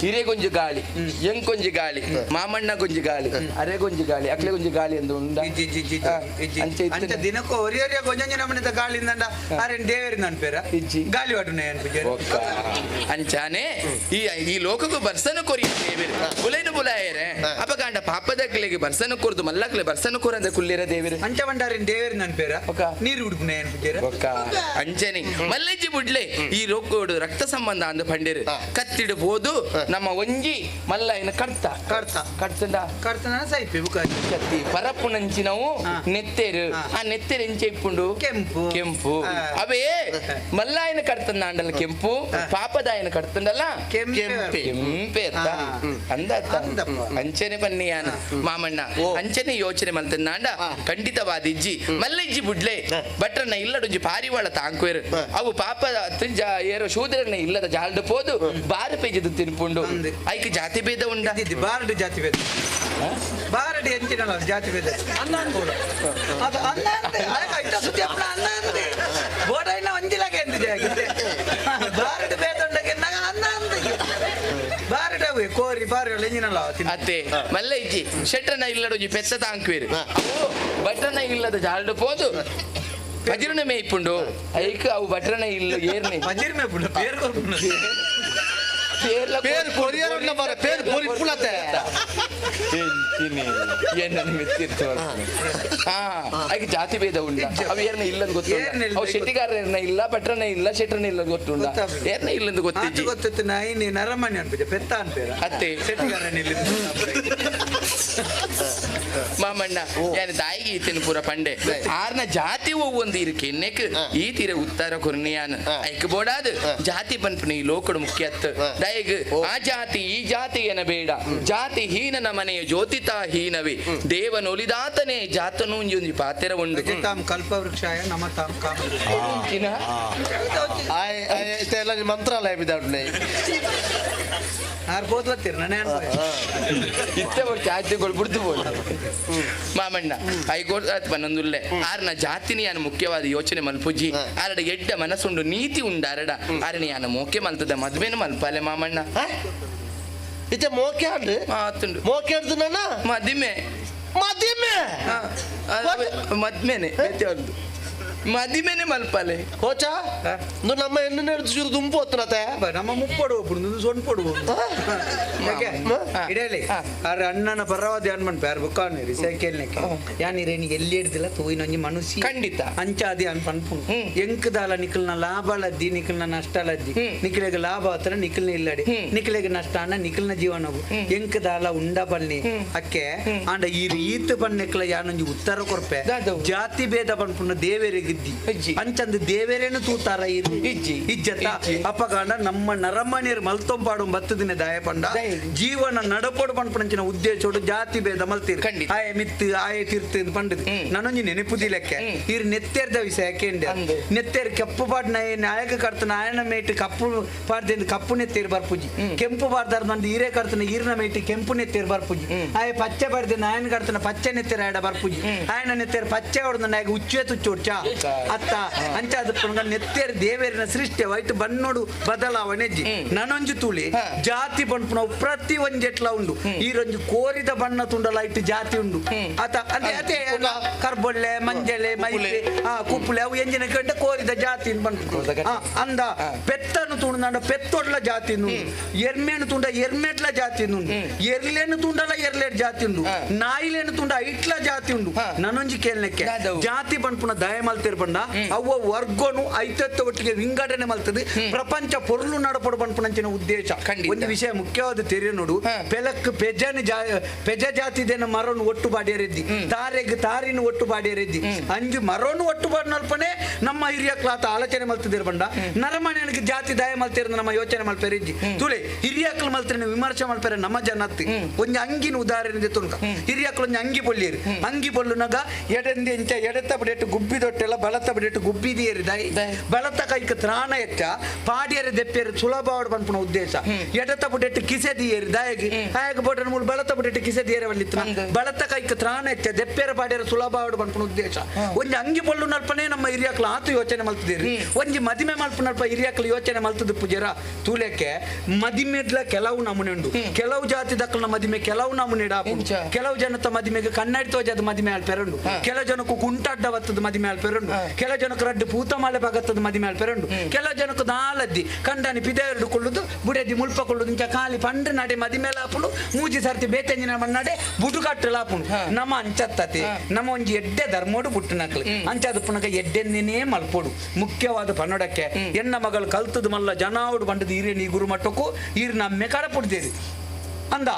ಹಿರೇಗೊಂಜು ಗಾಳಿ, ಎಂಕೊಂಜಿ ಗಾಳಿ, ಮಾಮಣ್ಣ ಗೊಂಜಿ ಗಾಳಿ, ಅರೆಗೊಂಜಿ ಗಾಳಿ, ಅಕ್ಲೆ ಗೊಂಜಿ ಗಾಳಿ ಎಂದು ಉಂಡ. ಅಂಚ ದಿನಕ್ಕೂ ಒರಿಯೊರಿಯ ಗೊಂಜಂಜಿ ನಮನಿದ ಗಾಳಿಂದ ಅರೆನ್ ದೇವರಿಂದ ಅನ್ಪೇರ ಗಾಳಿ ವಾಟುನೆ ಅನ್ಪುಜೆ. ಅಂಚಾನೆ ಈ ಈ ಲೋಕಕ್ಕೂ ಬರ್ಸನು ಕೊರಿಯ ದೇವರು ಬುಲೈನು ಬುಲಾಯರೆ ಅಪಗಾಂಡ ಪಾಪದಕ್ಲೆಗೆ ಬರ್ಸನು ಕೊರ್ದು ಮಲ್ಲಕ್ಲೆ ಬರ್ಸನು ಕೊರಂದ ಕುಲ್ಲಿರ ದೇವರು. ಅಂಚ ಬಂಡಾರಿನ ದೇವರಿಂದ ಅನ್ಪೇರ ನೀರು ಉಡುಪುನೆ ಅನ್ಪುಜೆರ. ಅಂಚನೆ ಮಲ್ಲಜ್ಜಿ ಬುಡ್ಲೆ ಈ ಲೋಕೋಡು ರಕ್ತ ಸಂಬಂಧ ಅಂದ ಪಂಡೇರು ಕತ್ತಿಡಬಹುದು. ನಮ್ಮ ಒಂಜಿ ಮಲ್ಲಯ್ಯನ ಕಡ್ತ ಕಡ್ತ ಕಡ್ತಂಡ ಕಡ್ತನ ಸೈಪಿ ಬುಕ ಕತ್ತಿ ಪರಪ್ಪುನಂಚಿನವು ನೆತ್ತೇರು. ಆ ನೆತ್ತೇರು ಎಂಚೆ ಇಪ್ಪುಂಡು? ಕೆಂಪು ಕೆಂಪು. ಅವೇ ಮಲ್ಲಾಯನ ಕಡ್ತಂದ ಅಂಡಲ ಕೆಂಪು, ಪಾಪದಾಯನ ಕಡ್ತಂಡಲ್ಲ ಕೆಂಪೆ ಕೆಂಪೆ ಅತ್ತ ಅಂದ ಅಂಚನೆ ಪನ್ನಿಯಾನ ಮಾಮಣ್ಣ. ಅಂಚನೆ ಯೋಚನೆ ಮಲ್ತಂದಾಂಡ ಖಂಡಿತವಾದ ಇಜ್ಜಿ. ಮಲ್ಲಜ್ಜಿ ಬುಡ್ಲೆ ಭಟ್ರನ್ನ ಇಲ್ಲಡುಂಜಿ ಪಾರಿವಾಳ ತಾಂಕುವೇರು. ಅವು ಪಾಪ ಏರೋ ಶೂದ್ರನ್ನ ಇಲ್ಲದ ಜಾಲ್ಡು ಪೋದು ಬಾರು ಪೇಜದ ತಿನ್ಪುಂಡು. ಐಕ್ ಜಾತಿ ಭೇದ ಉಂಡ? ಬಾರಡು ಜಾತಿ ಭೇದ, ಬಾರಡು ಎಂಚಿನ ಜಾತಿ ಭೇದ ಅನ್ನ ಅನ್ಬೋದು. ಅದು ಅನ್ನ ಅಂದೆ ಐತ ಸುದ್ದಿ ಅಪ್ಪನ ಅನ್ನ ಅಂದೆ ಬೋಡೈನ ಒಂಜಿಲಾಗೆ ಎಂದಿದೆ ಬಾರಡು ಭೇದ ಉಂಡಗೆ ಅನ್ನ ಅಂದೆ ಬಾರಡು ಅವು ಕೋರಿ ಬಾರಿ ಎಂಜಿನಲ್ಲ ಅತ್ತೆ ಮಲ್ಲ ಇಜ್ಜಿ ಶೆಟ್ರನ ಇಲ್ಲಡುಂಜಿ ಪೆತ್ತ ತಾಂಕುವೇರು. ಅವು ಭಟ್ರನ ಇಲ್ಲದ ಜಾಲ್ಡು ಪೋದು ಬಜಿರನ ಮೇಯ್ಪುಂಡು. ಐಕ್ ಅವು ಭಟ್ರನ ಇಲ್ಲ ಏರ್ನೆ ಬಜಿರ್ ಮೇಯ್ಪುಂಡು ಪೇರು ಕೊರ್ಪುಂಡು ಪೇರು ಕೊರಿಯರ್ ಬರ ಪೇರು ಪೊರಿ ಪುಲತೆ ಐಕ್ ಜಾತಿ ಭೇದ ಉಂಡ? ಅವು ಏರ್ನ ಇಲ್ಲಂದು ಗೊತ್ತುಂಡ? ಅವು ಶೆಟ್ಟಿಗಾರನ ಇಲ್ಲ, ಭಟ್ರನ ಇಲ್ಲ, ಶೆಟ್ರನ ಇಲ್ಲ ಗೊತ್ತುಂಡ? ಏರ್ನ ಇಲ್ಲಂದು ಗೊತ್ತಿಜ್ಜಿ. ಗೊತ್ತಿತ್ತು ನೈನಿ ನರಮಣಿ ಅನ್ಪುಜ ಪೆತ್ತ ಅನ್ಪೇರ ಅತ್ತೆ ಶೆಟ್ಟಿಗಾರನ ಇಲ್ಲ. ಮಾಮಣ್ಣ, ಯಾನ ತಾಯಿಗೆ ಈತನ ಪೂರ ಪಂಡೆ ಆರ್ನ ಜಾತಿ ಒವ್ವೊಂದು ಇರುಕೆ ಎನ್ನೆಕ್ ಈ ತೀರ ಉತ್ತರ ಕೊರ್ನಿಯಾನ ಐಕ್ ಬೋಡಾದು ಜಾತಿ ಪನ್ಪುನ ಈ ಲೋಕಡು ಮುಖ್ಯ ಅತ್ತು. ದಯಗ್ ಆ ಜಾತಿ ಈ ಜಾತಿ ಎನಬೇಡ ಜಾತಿ ಹೀನನ ಮನೆಯ ಜ್ಯೋತಿತಾ ಹೀನವೇ ದೇವನೊಲಿದಾತನೇ ಜಾತನು ಒಂಜಿ ಪಾತೆರ ಉಂಡು ತಾಮ್ ಕಲ್ಪವೃಕ್ಷಾಯ ನಮತಾಂ ಕಾಮ ಎಲ್ಲ ಮಂತ್ರಾಲಯ ಬಿದ್ದಾಡ್ನೆ ಆರ್ ಬೋದ್ಲತ್ತೀರಿ ನಾನೇ ಇತ್ತೆ ಚಾಚುಗಳು ಬಿಡ್ದು ಬೋಲ್ ಮಾಮಣ್ಣ ಐಗೋಡ್ ಪನ್ನೊಂದುಲ್ಲೆ ಆರ್ನ ಜಾತಿನಿ ಯಾನ ಮುಖ್ಯವಾದ ಯೋಚನೆ ಮಲ್ಪುಜಿ ಆರಡ ಎಡ್ಡ ಮನಸ್ಸುಂಡು ನೀತಿ ಉಂಡು ಅರಡ ಆರಣ ಯಾನ ಮೋಕೆ ಮಲ್ತದ ಮದ್ವೆನು ಮಲ್ಪಾಲೆ ಮಾಮಣ್ಣ ಇತ್ತೆ ಮೋಕೆ ಅಂಡ್ ಆತುಂಡು ಮೋಕೆ ನನ್ನ ಮದಿಮೆ ಮದಿಮೆ ಮದ್ಮೆನೆ ಬೇತೆ ಮದಿಮೆನೆ ಮಲ್ಪಾಲೆ ಕೋಚ ನಮ್ಮ ಎಣ್ಣೆ ಚೂರು ದುಂಪು ಹೊತ್ತನತೆ ನಮ್ಮ ಮುಪ್ಪಡು ಒಬ್ಬರು ಸೊನ್ಪೊಡು ಇಡಲಿ ಆರ್ ಅಣ್ಣನ ಪರವಾದ ಯಾನ್ ಮನ್ಪೆ ಆರ್ ಬುಕ್ಕಾನು ರಿಸೈಕಲ್ನಕ್ಕೆ ಯಾನ್ ಇರೇನಿ ಎಲ್ಲಿ ಹಿಡ್ದಿಲ್ಲ ತೂಯಿನೊಂಜಿ ಮನುಷ್ಯ ಖಂಡಿತ ಅಂಚಾದಿ ಅನ್ ಪನ್ಪುಂಡು ಎಂಕದಾಲ ನಿಖಲ್ನ ಲಾಭ ಲದ್ದಿ ನಿಖಲ್ನ ನಷ್ಟ ಲದ್ದಿ ನಿಖಲೆಗೆ ಲಾಭ ಆತರ ನಿಖಲ್ನ ಇಲ್ಲಡಿ ನಿಖಲೆಗೆ ನಷ್ಟ ಅಣ್ಣ ನಿಖಲ್ನ ಜೀವನಗು ಎಂಕದಾಲ ಉಂಡ ಬನ್ನಿ ಅಕ್ಕೆ ಆಂಡ ಈ ರೀತ ಬನ್ನಿಕ್ಲ ಯಾನೊಂಜಿ ಉತ್ತರ ಕೊರ್ಪೆ ಜಾತಿ ಭೇದ ಪನ್ಪುಂಡ ದೇವರಿಗಿದ್ದಿ ಅಂಚಂದು ದೇವರೇನು ತೂತಾರ ಇಜ್ಜಿ ಇಜ್ಜತ್ತ ಅಪ್ಪಗಾಂಡ ನಮ್ಮ ನರಮಣಿಯರು ಮಲ್ತೊಂಪಾಡು ಬತ್ತದಿನ ದಾಯ ಪಂಡ ಜೀವನ ನಡಪೋಡು ಪನ್ಪುನಂಚಿನ ಉದ್ದೇಶೋಡು ಜಾತಿ ಭೇದ ಮಲ್ತೀರಿ ಆಯೆ ಮಿತ್ತು ಆಯೆ ತಿರ್ತು ಪಂಡದು ನಾನೊಂಜಿ ನೆನಪುದಿಲಕ್ಕೆ ಇರ್ ನೆತ್ತೇರ್ದ ವಿಷಯ ಕೇಂದ್ರ ನೆತ್ತೇರ್ ಕೆಪ್ಪು ಪಾಡ್ ನಾಯಕ ಕರ್ತನ ಆಯನ ಮೇಟ್ ಕಪ್ಪು ಪಾಡ್ದಿಂದ ಕಪ್ಪು ನೆತ್ತೇರ್ ಬರ್ಪುಜಿ ಕೆಂಪು ಪಾಡ್ದಾರ ನಂದು ಈರೇ ಕರ್ತನ ಈರ್ನ ಮೇಟ್ ಕೆಂಪು ನೆತ್ತೇರ್ ಬರ್ಪುಜಿ ಆಯೆ ಪಚ್ಚೆ ಪಾಡ್ದ ನಾಯನ ಕರ್ತನ ಪಚ್ಚೆ ನೆತ್ತೇರ್ ಆಯಡ ಬರ್ಪುಜಿ ಆಯನ ನೆತ್ತೇರ್ ಪಚ್ಚೆ ಹೊಡೆದ ನಾಯಕ ಉಚ್ಚೆ ತುಚ್ಚೋಡ್ಚಾ ಅತ್ತ ಅಂಚಾದ ನೆತ್ತೇರ್ ದೇವೇರಿನ ಸೃಷ್ಟಿ ವೈಟ್ ಬಣ್ಣೋಡು ಬದಲಾವಣೆ ನನೊಂಜಿ ತುಳಿ ಜಾತಿ ಬಣ್ಪುನವು ಪ್ರತಿ ಒಂಜೆಟ್ಲ ಉಂಡು ಈರೊಂಜಿ ಕೋರಿದ ಬಣ್ಣ ತುಂಡಲ ಇಟ್ಟು ಜಾತಿ ಉಂಡು ಆತ ಅದೇ ಅದೇ ಕರ್ಬೊಳ್ಳೆ ಮಂಜಲೆ ಮೈಲೆ ಆ ಕುಪ್ಪುಲೆ ಅವು ಎಂಜಿನ ಕಂಡ ಕೋರಿದ ಜಾತಿ ಬಣ್ಪು ಅಂದ ಪೆತ್ತನು ತುಂಡ ಪೆತ್ತೊಡ್ಲ ಜಾತಿ ಉಂಡು ಎರ್ಮೇನು ತುಂಡ ಎರ್ಮೆಟ್ಲ ಜಾತಿ ಉಂಡು ಎರ್ಲೇನು ತುಂಡಲ ಎರ್ಲೇಟ್ ಜಾತಿ ಉಂಡು ನಾಯಿಲೇನು ತುಂಡ ಐಟ್ಲ ಜಾತಿ ಉಂಡು ನನೊಂಜಿ ಕೇಳ್ನಕ್ಕೆ ಜಾತಿ ಬಣ್ಪುನ ದಯ ಮಲ್ತಿರ್ ಬಣ್ಣ ಅವ್ವ ವರ್ಗನು ಐತತ್ತ ಒಟ್ಟಿಗೆ ವಿಂಗಡಣೆ ಮಲ್ತದೆ ಪ್ರಪಂಚ ಪೊರ್ಲು ನಡಪಡು ಬಣ್ಪುನಂಚಿನ ಉದ್ದೇಶ ಒಂದು ವಿಷಯ ಮುಖ್ಯವಾದ ತೆರೆಯ ನೋಡು ಪೆಲಕ್ ಪೆಜನ ಪೆಜ ಜಾತಿದೇನ ಮರನು ಒಟ್ಟು ಬಾಡಿಯರೆದ್ದಿ ತಾರೆಗ್ ತಾರಿನ ಒಟ್ಟು ಬಾಡಿಯರೆದ್ದಿ ಅಂಜು ಮರನು ಒಟ್ಟು ಬಾಡಿನಲ್ಪನೆ ನಮ್ಮ ಹಿರಿಯ ಕ್ಲಾತ ಆಲೋಚನೆ ಮಲ್ತಿದ್ದೀರ ಬಂಡ ನರಮನೆಗೆ ಜಾತಿ ದಯ ಮಲ್ತಿರ ನಮ್ಮ ಯೋಚನೆ ಮಲ್ಪೆರಿಜ್ಜಿ ತುಳೆ ಹಿರಿಯಕ್ಲು ಮಲ್ತಿರ ವಿಮರ್ಶೆ ಮಲ್ಪೆರೆ ನಮ್ಮ ಜನತ್ತಿ ಒಂಜಿ ಅಂಗಿನ ಉದಾಹರಣೆ ತುಣುಕ ಹಿರಿಯಕ್ಲು ಒಂಜಿ ಅಂಗಿ ಪೊಳ್ಳಿಯರು ಅಂಗಿ ಪೊಳ್ಳುನಗ ಎಡಂದಿ ಇಂಚ ಎಡತ್ತ ಬಿಡೆಟ್ಟು ಗುಬ್ಬಿ ದೊಟ್ಟೆಲ್ಲ ಬಲತ್ತ ಬಿಡೆಟ್ಟು ಗುಬ್ಬಿದಿಯರಿ ದೈ ಬಲತ್ತ ಕೈಕ್ ತ್ರಾಣ ಎಚ್ಚ ಪಾಡಿಯರ ದೆಪ್ಪೇರು ಸುಲಭವಾಡ್ ಪನ್ಪುನ ಉದ್ದೇಶ ಎಡತ್ತ ಬುಡೆಟ್ಟು ಕಿಸೆ ದಿಯೇರಿ ದಾಯಗಿ ಆಯಗ ಬೋಟನ ಮೂಲ ಬಲತ್ತ ಬುಡೆಟ್ಟು ಕಿಸೆ ದಿಯರ ವಲ್ಲಿತ್ತು ಬಲತ್ತ ಕೈಕ್ ತ್ರಾಣ ಎಚ್ಚ ದೆಪ್ಪೇರ ಪಾಡಿಯರ ಸುಲಭವಾಡ್ ಪನ್ಪುನ ಉದ್ದೇಶ ಒಂಜಿ ಅಂಗಿ ಪೊಳ್ಳು ನಲ್ಪನೆ ನಮ್ಮ ಹಿರಿಯಕ್ಲು ಆತು ಯೋಚನೆ ಮಲ್ತಿದ್ದೀರಿ ಒಂಜಿ ಮದಿಮೆ ಮಲ್ಪುನಲ್ಪ ಹಿರಿಯಕ್ಲು ಯೋಚನೆ ಮಲ್ತದ ಪೂಜಾರ ತೂಲೆಕ್ಕೆ ಮದಿಮೆಡ್ಲ ಕೆಲವು ನಮೂನೆ ಉಂಡು ಕೆಲವು ಜಾತಿ ದಕ್ಕಲ್ನ ಮದಿಮೆ ಕೆಲವು ನಮೂನೆ ಕೆಲವು ಜನತ ಮದಿಮೆಗೆ ಕನ್ನಡಿ ತೋಜದ ಮದಿಮೆ ಆಲ್ಪೆರುಂಡು ಕೆಲವು ಜನಕ್ಕೂ ಕುಂಟಾಡ್ಡ ಬತ್ತದ ಮದಿಮೆ ಆಲ್ಪೆರುಂಡು ಕೆಲವು ಜನಕ್ಕೆ ರಡ್ಡು ಪೂತಮಾಲೆ ಬಗತ್ತದ ಮದಿಮೆ ಆಲ್ಪೆರುಂಡು ಕೆಲವು ಜನಕ್ಕೆ ನಾಲದ್ದಿ ಕಂಡನಿ ಪಿದೆರಡು ಕೊಳ್ಳುದು ಬುಡೆದಿ ಮುಲ್ಪ ಕೊಳ್ಳುದು ಇಂಚ ಖಾಲಿ ಪಂಡ್ರ ನಡೆ ಮದಿಮೆ ಲಾಪುಂಡು ಮೂಜಿ ಸರ್ತಿ ಬೇತೆಂಜಿನ ನಡೆ ಬುಡು ಕಟ್ಟು ಲಾಪುಂಡು ನಮ್ಮ ಅಂಚತ್ತತಿ ನಮ್ಮ ಒಂಜಿ ಎಡ್ಡೆ ಧರ್ಮೋಡು ಬುಟ್ಟನಕ್ಲು ಅಂಚಾದ ಪುನಕ ಎಡ್ಡೆನ್ನೇ ಮಲ್ಪೋಡು ಮುಖ್ಯವಾದ ಪನ್ನಡಕ್ಕೆ ಎನ್ನ ಮಗಳು ಕಲ್ತದ ಮಲ್ಲ ಜನಾವುಡು ಬಂಡದ ಈರೇನಿ ಗುರುಮಟ್ಟಕ್ಕೂ ಈರು ನಮ್ಮೆ ಕಡಪುಡ್ದೇರಿ ಅಂದ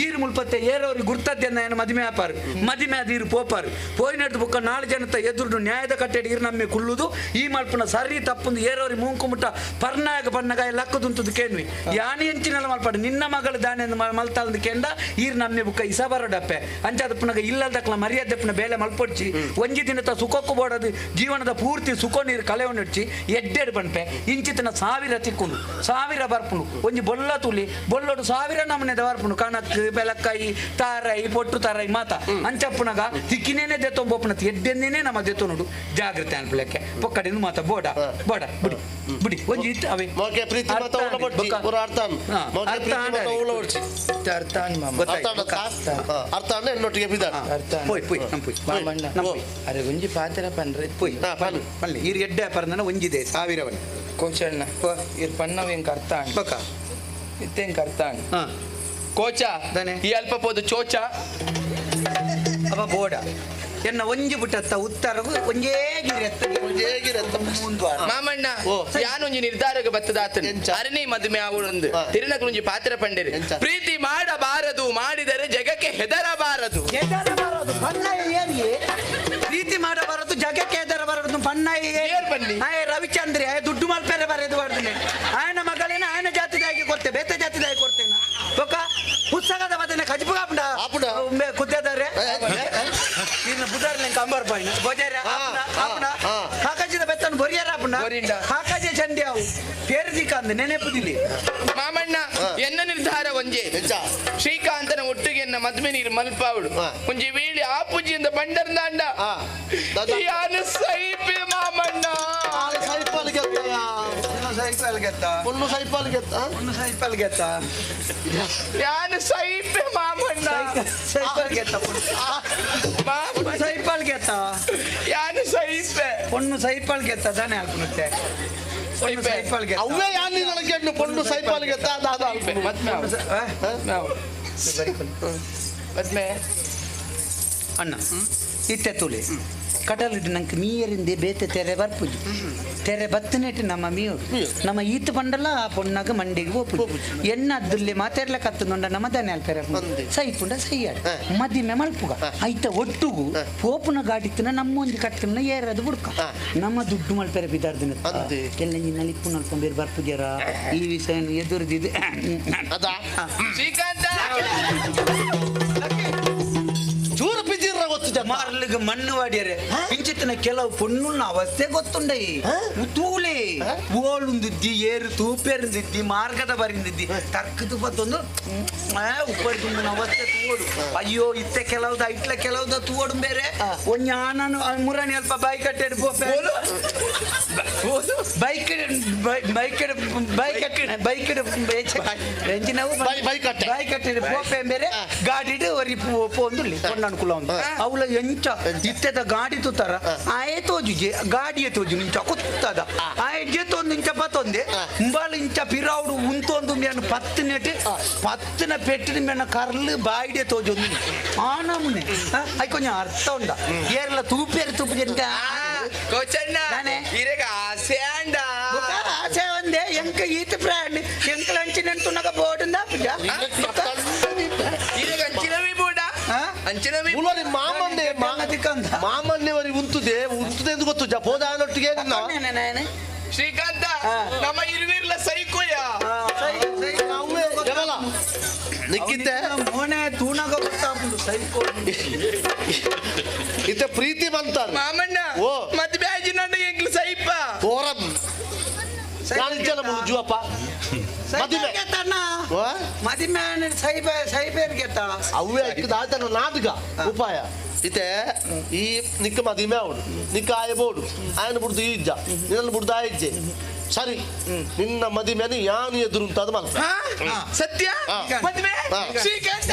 ಈರು ಮುಲ್ಪತ್ತೆ ಏರವ್ರಿಗೆ ಗುರ್ತದ್ದೆನ್ನ ಏನು ಮದಿಮೆ ಆಪಾರು ಮದಿಮೆ ಅದು ಈರು ಪೋಪಾರು ಪೋಯಿನಡ್ದು ಬುಕ್ಕ ನಾಲ್ಕು ಜನತ ಎದುರು ನ್ಯಾಯದ ಕಟ್ಟೆಡ್ ಈರು ನಮ್ಮೆ ಕುಳ್ಳುದು ಈ ಮಲ್ಪುನ ಸರಿ ತಪ್ಪುಂದು ಏರವ್ರಿಗೆ ಮೂಂಕುಮುಟ್ಟ ಪರ್ನಾಗ ಪನ್ನಗ ಲಕ್ಕದುಂತದ್ದು ಕೇನ್ವಿ ಯಾನಿ ಎಂಚಿನೆಲ್ಲ ಮಲ್ಪಾಡು ನಿನ್ನ ಮಗಳು ದಾನೆ ಮಲ್ತಾಲ್ದು ಕೇಂದ ಈರು ನಮ್ಮೆ ಬುಕ್ಕ ಇಸ ಬರೋಡಪ್ಪೆ ಅಂಚಾದ ಪುನಗ ಇಲ್ಲದಕ್ಕಲ ಮರ್ಯಾದೆ ಪುನ ಬೇಲೆ ಮಲ್ಪೊಡ್ಚಿ ಒಂಜಿ ದಿನದ ಸುಖಕ್ಕೂ ಬೋಡದು ಜೀವನದ ಪೂರ್ತಿ ಸುಖ ನೀರು ಕಳೆವನಿಡ್ಚಿ ಎಡ್ಡೆಡ್ ಪನ್ಪೆ ಇಂಚಿತನ ಸಾವಿರ ತಿಕ್ಕೊಂಡು ಸಾವಿರ ಬರ್ಪುಂಡು ಒಂಜಿ ಬೊಲ್ಲ ತುಲಿ ಬೊಲ್ಲೋಡು ಸಾವಿರ ನಮೂನೆದ ಬರ್ಪುಂಡು ಕಣಕ್ ಬೆಲಕ್ಕಾಯಿ ತಾರಾಯಿ ಪೊಟ್ಟು ತಾರಾಯಿ ಮಾತ ಅಂಚಪ್ಪುನಗ ತಿಕ್ಕಿನೇನೆ ದೆತ್ತೊಂಬೊಪ್ಪನ ಎಡ್ಡೆನ್ನೇನೆ ನಮ್ಮ ದೆತ್ತೊನುಡು ಜಾಗ್ರತೆ ಅನ್ಪಲಕ್ಕೆ ಪೊಕ್ಕಡಿನ ಮಾತ ಬೋಡ ಬೋಡ ಬಿಡಿ ಬಿಡಿ ಒಂಜಿ ಇತ್ತು ಅವೇ ಮೋಕೆ ಪ್ರೀತಿ ಮಾತ ಉಲ್ಲ ಬಡ್ಚಿ ಪೂರ ಅರ್ಥ ಮೋಕೆ ಪ್ರೀತಿ ಮಾತ ಉಲ್ಲ ಬಡ್ಚಿ ಅರ್ಥ ಅರ್ಥ ಅಣ್ಣ ಎನ್ನೊಟ್ಟಿಗೆ ಬಿದ್ದಾರ ಪೋಯ್ ಪೋಯ್ ನಮ್ಮ ಪೋಯ್ ಮಾಮಣ್ಣ ಅರೆ ಒಂಜಿ ಪಾತ್ರ ಪನ್ರೆ ಪೋಯ್ ಪನ್ಲೆ ಈರು ಎಡ್ಡೆ ಪರಂದನ ಒಂಜಿದೆ ಸಾವಿರವನ್ ಕೋಚಣ್ಣ ಇರ್ ಪನ್ನವ ಎಂಕ್ ಅರ್ಥ ಬಕ್ಕ ಇತ್ತೆಂಕ್ ಅರ್ಥ ಕೋಚ ಈ ಅಲ್ಪ ಪೋದು ಚೋಚ ಅವ ಬೋಡ ಎನ್ನ ಒಂಜಿ ಪುಟ್ಟತ್ತ ಉತ್ತರಗು ಒಂಜೇ ಗಿರೆತ್ತ ಒಂಜೇ ಗಿರೆತ್ತ ಮಾಮಣ್ಣ ಯಾನೊಂಜಿ ನಿರ್ಧಾರಕ್ಕೆ ಬತ್ತದಾತನ ಅರನೇ ಮದುವೆ ಆವೊಂದು ತಿರುನಕುಂಜಿ ಪಾತ್ರ ಪಂಡೇರಿ ಪ್ರೀತಿ ಮಾಡಬಾರದು ಮಾಡಿದರೆ ಜಗಕ್ಕೆ ಹೆದರಬಾರದು ಹೆದರಬಾರದು ಪ್ರೀತಿ ಮಾಡಬಾರದು ಜಗಕ್ಕೆ ಹೆದರಬಾರದು ಪಣ್ಣ ಆಯ ರವಿಚಂದ್ರಿ ಆಯ ದುಡ್ಡು ಮಲ್ಪೆರೆ ಬರೆದು ಬಾರ್ದು ಆಯನ ಮಗಳೇನ ಆಯನ ಜಾತಿದಾಗಿ ಕೊರ್ತೆ ಬೇತೆ ಬರಿಂಡ ಕಾಕಾಜೆ ಚಂಡಿ ಅವು ಪೇರ್ದಿಕಂದು ನೆನೆಪುದಿಲಿ ಮಾಮಣ್ಣ ಎನ್ನ ನಿರ್ಧಾರ ಒಂಜೆ ಶ್ರೀಕಾಂತನ ಒಟ್ಟಿಗೆ ಎನ್ನ ಮದ್ಮೆ ನೀರು ಮಲ್ಪಾವಡು ಒಂಜಿ ವೇಳೆ ಆ ಪೂಜೆಯಿಂದ ಬಂಡರ್ದಾಂಡ ಯಾನು ಸೈಪೆ ಮಾಮಣ್ಣ ಸೈಪಾಲ್ ಗೆತ್ತ ಸೈಪಾಲ್ ಗೆತ್ತ ಪೊಣ್ಣು ಸೈಪಾಲ್ ಗೆತ್ತ ಪೊಣ್ಣು ಸೈಪಾಲ್ ಗೆತ್ತ ಯಾನು ಸೈಪೆ ಮಾಮಣ್ಣ ಸೈಪಾಲ್ ಗೆತ್ತ ಸೈಪಾಲ್ ಗೆತ್ತ ಯಾನು ಸೈಪೆ ಪೊಣ್ಣು ಸೈಪಾಲ್ ಗೆತ್ತ ತಾನೆ ಅಲ್ಪನುತ್ತೆ ಸೈಪಾಲ್ ಗೆತ್ತ ಅವೇ ಯಾನ್ ನಿನಗೆ ಪೊಣ್ಣು ಸೈಪಾಲ್ ಗೆತ್ತ ದಾದ ಮದ್ಮೆ ಮದ್ಮೆ ಅಣ್ಣ ಇತ್ತೆ ತುಳಿ ಕಡಲಿಡ್ ನಂಗೆ ಮೀಯರಿಂದ ಬೇತೆ ತೆರೆ ಬರ್ಪುಜಿ ತೆರೆ ಬತ್ತನೇಟ್ ನಮ್ಮ ಮೀಯರು ನಮ್ಮ ಈತ ಪಂಡಲ ಆ ಪೊಣ್ಣಗ ಮಂಡಿಗೆ ಒಪ್ಪುಜಿ ಎಣ್ಣ ಅದ್ದುಲ್ಲೆ ಮಾತೆರ್ಲ ಕತ್ತುಂಡ ನಮ್ಮ ದನೆ ಅಲ್ಪೆರ ಸೈಪುಂಡ ಸೈಯಾಡ ಮದಿಮೆ ಮಲ್ಪುಗ ಐತ ಒಟ್ಟುಗು ಪೋಪುನ ಗಾಡಿತ್ತನ ನಮ್ಮ ಒಂಜಿ ಕಟ್ಟನ ಏರದು ಬುಡ್ಕ ನಮ್ಮ ದುಡ್ಡು ಮಲ್ಪೆರೆ ಬಿದಾರ್ದಿನ ಎಲ್ಲ ನಿನ್ನ ಇಪ್ಪು ನಲ್ಕೊಂಬೇರು ಬರ್ಪುಜರ ಈ ವಿಷಯ ಎದುರುದಿದೆ ಅದಾ ಶ್ರೀಕಾಂತ ಚೂರು ಪಿಜಿರ ಗೊತ್ತು ಮಾರ್ಲಿಗೆ ಮಣ್ಣು ವಾಡ್ಯರೆ ಇಂಚಿತ್ತಿನ ಕೆಲವು ಪೊಣ್ಣುನ್ನ ಅವಸ್ಥೆ ಗೊತ್ತುಂಡೈ ತೂಲೆ ಓಳುಂದಿದ್ದಿ ಏರು ತೂಪೇರುಂದಿದ್ದಿ ಮಾರ್ಗದ ಬರಿಂದಿದ್ದಿ ತರ್ಕದು ಬತ್ತೊಂದು ಉಪ್ಪರಿ ತುಂಬಿನ ಅವಸ್ಥೆ ತೂವಡು ಅಯ್ಯೋ ಇತ್ತೆ ಕೆಲವ್ದ ಇಟ್ಲ ಕೆಲವ್ದ ತೂವಡು ಬೇರೆ ಒಂಜಿ ಆನನು ಮುರಣಿ ಅಲ್ಪ ಬಾಯಿ ಕಟ್ಟೆಡ್ ಪೋಪೆ ಬೈಕ್ ಬೈಕ್ ಬೈಕ್ ಬೈಕ್ ಎಂಜಿನವು ಬೈ ಕಟ್ಟೆ ಪೋಪೆ ಬೇರೆ ಗಾಡಿಡ್ ಒರಿ ಪೋಂದುಲ್ಲಿ ಪೊಣ್ಣನುಕೂಲ ಉಂದು ಅವಳ ಎಂಚ ಇತ್ತೆದ ಗಾಡಿ ತೂತಾರ ಆಯೆ ತೋಜುಜೆ ಗಾಡಿಯೇ ತೋಜು ಇಂಚ ಕುತ್ತದ ಆಯೆ ಜೇತೊಂದು ಇಂಚ ಪತ್ತೊಂದೆ ಮುಂಬಾಲ ಇಂಚ ಪಿರಾವುಡು ಉಂತೊಂದು ಮೇನು ಪತ್ತು ನೆಟ್ ಪತ್ತಿನ ಪೆಟ್ಟಿನ ಮೇನ ಕರ್ಲು ಬಾಯಿಡೆ ತೋಜೊಂದು ಆ ನಮೂನೆ I ಕೊಂಚ ಅರ್ಥ ಉಂಡ ಏರ್ಲ ತೂಪೇರು ತೂಪು ಎಂತ ಕೋಚಣ್ಣ ಇರೆಗ ಆಸೆ ಅಂಡ ಆಸೆ ಒಂದೇ ಎಂಕ ಈತ ಬ್ರ್ಯಾಂಡ್ ಎಂಕಲ ಅಂಚಿನ ತುನಗ ಬೋರ್ಡ್ ಇರೆಗ ಅಂಚಿನವಿ ಬೋಡ ಅಂಚಿನವಿ ಉಲರಿ ಮಾಮನ್ನೇ ಮಾಮನ್ನೇ ವರಿ ಉಂತುದೆ ಉಂತುದೆ ಎಂದು ಗೊತ್ತು ಜ ಪೋದಾನೊಟ್ಟಿಗೆ ಶ್ರೀಕಾಂತ ನಮ್ಮ ಇರುವಿರ್ಲ ಸೈಕೋಯ ನಿಕ್ಕಿತ್ತೆ ಮೋನೆ ತೂನಗ ಗೊತ್ತಾಪುಂಡು ಸೈಕೋ ಇತ್ತೆ ಪ್ರೀತಿ ಬಂತಾರ ಮಾಮಣ್ಣ ಓ ಮದ್ವೆ ಆಜಿನಂಡ ಎಂಕ್ಲು ಸೈಪ ತೋರಂ ನಾನು ಇಜ್ಜಲ್ಲ ಮುಳುಜುವಪ್ಪ ಮದಿಮೆ ಮದಿಮೆ ಸೈಬ ಸೈಬೇರ್ಗೆತ್ತ ಅವೇ ದಾತನ ನಾದಗ ಉಪಾಯ ಇತ್ತೆ ಈ ನಿಕ್ಕ ಮದಿಮೆ ಅವಡು ನಿಕ್ಕ ಆಯ ಬೋಡು ಆಯನ ಬುಡ್ದು ಈ ಇಜ್ಜ ನಿನ್ನ ಬುಡ್ದು ಆಯ ಇಜ್ಜೆ ಸರಿ ನಿನ್ನ ಮದಿಮೆನ ಯಾನು ಎದುರು ಅದು ಮಲ್ಪ ಸತ್ಯ ಮದ್ವೆ ಶ್ರೀಕಾಂತ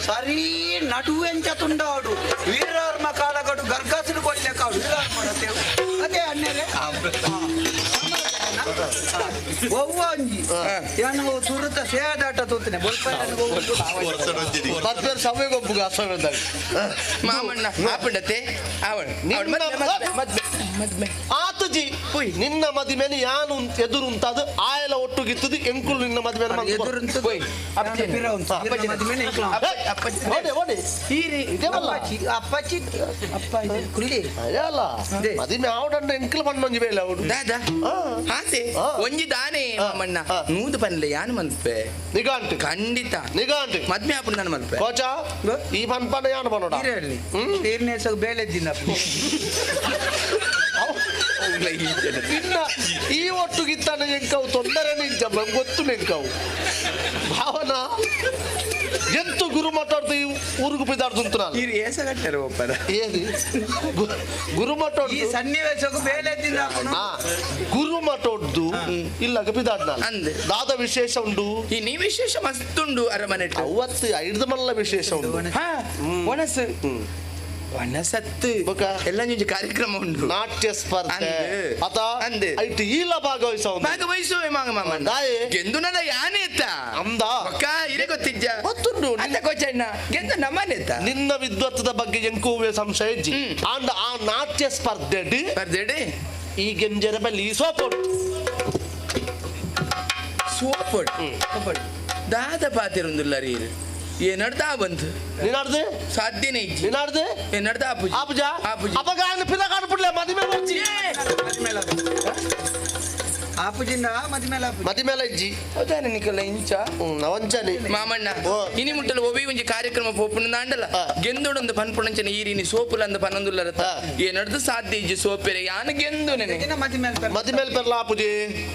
ಸರಿ ನಡುವೆಂಚ ತುಂಡಾಡು ವೀರಾರ್ಮ ಕಾಲಗಡು ಗರ್ಗಸರು ಕೊಡ್ಲೆ ಕಾಡು ಅದೇ ಅಣ್ಣರೇ ಒವ್ವ ಒಂಜಿ ಏನು ಸುರುತ ಸೇದಾಟ ತೂತನೆ ಬರ್ಪೇರು ಸವ್ವೆ ಗೊಬ್ಬುಗ ಅಸವ್ಯದಾಗ ಮಾಮಣ್ಣ ಆಪುಂಡತೆ ಅವಳು ಮದ್ವೆ ಮದ್ವೆ ಆತುಜಿ ನಿನ್ನ ಮದಿಮೆನ ಯಾನು ಎದುರು ಉಂತಾದು ಆಯಲ ಒಟ್ಟುಗಿತ್ತದು ಎಂಕುಲು ನಿನ್ನ ಮದಿಮೆನ ಅಪ್ಪಾಚಿ ಅಪ್ಪ ಕುಳ್ಳಿ ಅಲ್ಲ ಮದಿಮೆ ಆವಡಂಡ ಎಂಕುಲು ಪಣ್ಣೊಂಜಿ ಬೇಲೆ ಅವಡು ದಾದಾ ಹಾತೆ ಒಂಜಿ ದಾನೆ ಮಾಮಣ್ಣ ನೂದು ಪನ್ಲೆ ಯಾನು ಮನ್ಪೆ ನಿಗಾಂಟು ಖಂಡಿತ ನಿಗಾಂಟು ಮದ್ಮೆ ಆಪುಂಡು ನಾನು ಮನ್ಪೆ ಕೋಚ ಈ ಪನ್ಪಂಡ ಯಾನು ಪನ್ನೋಡ ತೀರ್ನೇಸಗ್ ಬೇಳೆದ್ದಿನ ಇನ್ನ ಈ ಒಟ್ಟುಗಿತ್ತಾನೆ ಎಂಕವು ತೊಂದರೆ ನಿಂಚ ಗೊತ್ತು ನೆಂಕವು ಭಾವನ ಎಂತು ಗುರು ಮಾತಾಡ್ತು ಈ ಊರುಗು ಪಿದಾಡ್ದು ನಾನು ಏಸಗಟ್ಟರು ಒಪ್ಪರ ಏದಿ ಗುರು ಮಠ ಈ ಸನ್ನಿವೇಶಕ್ಕೂ ಬೇಳೆದ್ದಿನ ಗುರು ಮಠೊಡ್ದು ಇಲ್ಲ ಪಿದಾಡ್ನ ಅಂದೆ ದಾದ ವಿಶೇಷ ಉಂಡು ಈ ನೀ ವಿಶೇಷ ಮಸ್ತ್ ಉಂಡು ಅರಮನೆ ಅವತ್ತು ಐದು ಮಲ್ಲ ವಿಶೇಷ ಉಂಡು ಒಣಸು ಒಣಸತ್ತು ಎಲ್ಲ ನಿಜ ಕಾರ್ಯಕ್ರಮ ಉಂಡು ನಾಟ್ಯ ಸ್ಪರ್ಧೆ ಅತ ಅಂದೆ ಐಟ್ ಈಲ ಭಾಗವಹಿಸ ಭಾಗವಹಿಸುವೆ ಮಾಗ ಮಾಮ ಗೆಂದು ನನ್ನ ಯಾನೇತ ಅಂದ ಅಕ್ಕ ಇರೇ ಗೊತ್ತಿಜ್ಜ ಗೊತ್ತುಂಡು ಅಂತ ಕೋಚಣ್ಣ ಗೆಂದು ನಮ್ಮನೇತ ನಿನ್ನ ವಿದ್ವತ್ತದ ಬಗ್ಗೆ ಎಂಕೂವೆ ಸಂಶಯ ಇಜ್ಜಿ ಅಂಡ ಆ ನಾಟ್ಯ ಸ್ಪರ್ಧೆ ಸ್ಪರ್ಧೆ ಈ ಗೆಂಜರ ಬಲ್ಲಿ ಸೋಪೊಡು ಸೋಪೊಡು ದಾದ ಪಾತಿರುಂದುಲ್ಲ ರೀ ಏನಡ್ದ ಬಂತು ನಿನಾಡ್ದು ಸಾಧ್ಯನೇ ಇಜ್ಜಿ ನಿನಾಡ್ದು ಏನಡ್ದ ಆಪುಜಿ ಆಪುಜ ಆಪುಜಿ ಅಪಗ ಆಯನ ಪಿರ ಕಾಡ್ಪುಡ್ಲೆ ಮದಿಮೆ ಬರ್ಚಿ ಆಪುಜಿಂದ ಮದಿಮೇಲೆ ಮದಿಮೇಲೆ ಇಜ್ಜಿ ಹೌದಾನೆ ನಿಕಲ್ಲ ಇಂಚ ಅವಂಚನೆ ಮಾಮಣ್ಣ ಇನಿ ಮುಟ್ಟಲು ಒಬ್ಬಿ ಒಂಜಿ ಕಾರ್ಯಕ್ರಮ ಪೋಪುನ ದಾಂಡಲ ಗೆಂದೊಡೊಂದು ಪನ್ಪುಣಂಚನ ಈರಿನಿ ಸೋಪುಲಂದು ಪನ್ನೊಂದುಲ್ಲರತ ಏನಡ್ದು ಸಾಧ್ಯ ಇಜ್ಜಿ ಸೋಪೆರೆ ಯಾನು ಗೆಂದು ನೆನೆ ಮದಿಮೇಲೆ ಮದಿಮೇಲೆ ಪೆರ್ಲ ಆಪುಜಿ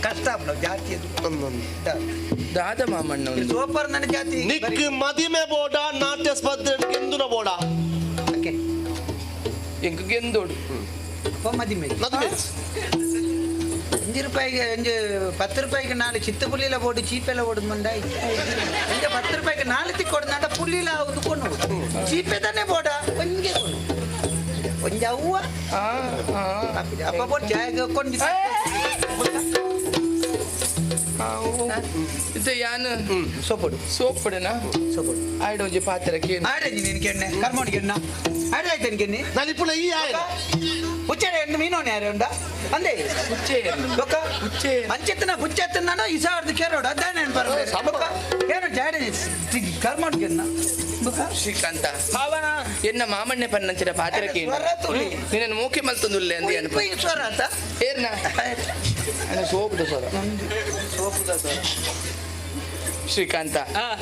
ಕಷ್ಟ ಆಪುಂಡು ಜಾತಿ ಅದು ದಾದ ಮಾಮಣ್ಣ ಸೋಪರ್ ನನ್ನ ಜಾತಿ ನಿಕ್ ಮದಿಮೆ ಬೋಡ ನಾಟ್ಯ ಸ್ಪರ್ಧೆ ಗೆಂದುನ ಬೋಡ ಎಂಕ್ ಗೆಂದೋಡು ಮದಿಮೆ அஞ்சு ரூபாய்க்கு அஞ்சு 10 ரூபாய்க்கு 4 சித்து புள்ளியில போட்டு சீப்பையில ஓடு மண்டாய் இந்த 10 ரூபாய்க்கு 4 திக்கு ஓடுனாட்ட புள்ளியில ஆகுது கொண்டு சீப்பே தானே போடா கொஞ்சம் கொண்டு கொஞ்சம் அவ்வா அப்ப போட்டு கொஞ்சம் ಇದು ಯಾನು ಸೋಪಡು ಸೋಪುಡನಾ ಸೋಪಡು ಆಯ್ಡು ಒಂಜಿ ಪಾತ್ರಕ್ಕೆ ಆಡಂಜಿ ನಿನಗೆ ಎಣ್ಣೆ ಕರ್ಮೋಡಿಗೆ ಎಣ್ಣ ಆಡ ಆಯ್ತು ನಿನಗೆ ನಾನು ಇಪ್ಪುಲ ಈ ಆಯ್ನ ಹುಚ್ಚೆ ಎಣ್ಣೆ ಮೀನೋನೆ ಯಾರು ಉಂಡ ಅಂದೇ ಹುಚ್ಚೆ ಬೊಕ್ಕ ಹುಚ್ಚೆ ಅಂಚೆತ್ತನ ಹುಚ್ಚೆತ್ತನ ಈ ಸಾವಿರದ ಕೇರೋಡು ಅದಾನೆ ಬೊಕ್ಕ ಏನು ಜಾಡ ಕರ್ಮೋಡಿಗೆ ಎಣ್ಣ ಬೊಕ್ಕ ಶ್ರೀಕಾಂತ ಎನ್ನ ಮಾಮಣ್ಣೆ ಪನ್ನಂಚಿನ ಪಾತ್ರಕ್ಕೆ ನಿನ್ನ ಮೂಕೆ ಮಲ್ತೊಂದುಲ್ಲೆ ಅಂದೆ ಅನ್ಪ ಸ್ವರ ಆತ ಏರ್ನ ಸೋಪುದ ಸ್ವರ ಸೋಪುದ ಸ್ವರ ಶ್ರೀಕಾಂತ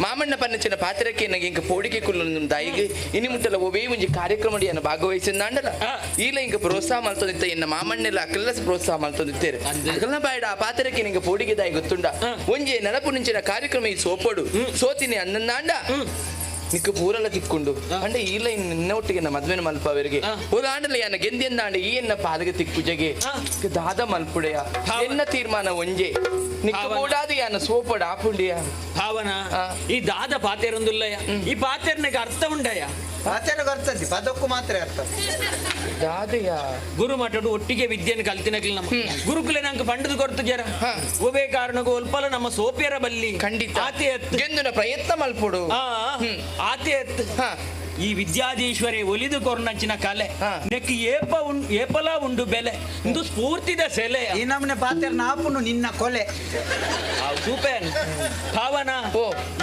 ಮಾಮಣ್ಣ ಪನ್ನಚಿನ ಪಾತ್ರಕ್ಕೆ ನನಗೆ ಇಂಕ ಪೋಡಿಕೆ ಕುಲ್ಲು ದಾಯಿಗೆ ಇನಿ ಮುಟ್ಟಲ ಒವೇ ಒಂಜಿ ಕಾರ್ಯಕ್ರಮ ಅನ್ನು ಭಾಗವಹಿಸಿದಾಂಡಲ ಈಲ ಇಂಕ ಪ್ರೋತ್ಸಾಹ ಮಲ್ತೊಂದಿತ್ತ ಎನ್ನ ಮಾಮಣ್ಣೆಲ್ಲ ಅಕಲ್ಲ ಪ್ರೋತ್ಸಾಹ ಮಲ್ತೊಂದಿತ್ತೇರು ಅಕಲ್ನ ಬಾಯ್ಡ ಆ ಪಾತ್ರಕ್ಕೆ ನಿಂಗೆ ಪೋಡಿಗೆ ದಾಯಿ ಗೊತ್ತುಂಡ ಒಂಜಿ ನಲಪು ನಿಂಚಿನ ಕಾರ್ಯಕ್ರಮ ಈ ಸೋಪೋಡು ಸೋತಿನಿ ಅನ್ನಂದಾಂಡ ನಿಕ್ಕ ಪೂರಲ ತಿಕ್ಕೊಂಡು ಅಂಡೆ ಈಲ ನಿನ್ನ ಒಟ್ಟಿಗೆ ನಮ್ಮ ಮದ್ವೆನ ಮಲ್ಪವರಿಗೆ ಉದಾಂಡಲ ಯಾನ ಗೆಂದೆಂದಾಂಡ ಈ ಎನ್ನ ಪಾದಗೆ ತಿಕ್ಕುಜಗೆ ದಾದ ಮಲ್ಪುಡೆಯ ಎನ್ನ ತೀರ್ಮಾನ ಒಂಜೆ ನಿಕ್ಕ ಕೂಡಾದ ಯಾನ ಸೋಪಡ ಆಪುಂಡಿಯ ಭಾವನ ಈ ದಾದ ಪಾತೇರೊಂದುಲ್ಲಯ್ಯ ಈ ಪಾತೇರ್ನಗೆ ಅರ್ಥ ಉಂಡಯ್ಯ ಪಾತೇರಗೆ ಅರ್ಥ ಪದಕ್ಕೂ ಮಾತ್ರ ಅರ್ಥ ದಾದೆಯ ಗುರುಮಠಡು ಒಟ್ಟಿಗೆ ವಿದ್ಯೆಯನ್ನು ಕಲ್ತಿನಕ್ಲಿ ನಮ್ಮ ಗುರುಕುಲೆ ನಂಗೆ ಪಂಡದು ಕೊಡ್ತು ಜರ ಒಬೇ ಕಾರಣಕ್ಕೂ ಒಲ್ಪಲ ನಮ್ಮ ಸೋಪಿಯರ ಬಲ್ಲಿ ಖಂಡಿತ ಆತೆ ಎತ್ತು ಗೆಂದುನ ಪ್ರಯತ್ನ ಮಲ್ಪುಡು ಆತೆ ಎತ್ತು ಈ ವಿದ್ಯಾಧೀಶ್ವರಿ ಒಲಿದು ಕೊರ್ನಂಚಿನ ಕಲೆ ನೆಕ್ ಏಪ ಏಪಲ ಉಂಡು ಬೆಲೆ ಇಂದು ಸ್ಫೂರ್ತಿದ ಸೆಲೆ ಈ ನಮ್ಮನೆ ಪಾತೇರ್ನ ಆಪುನು ನಿನ್ನ ಕೊಲೆ ಸೂಪೇನ್ ಭಾವನ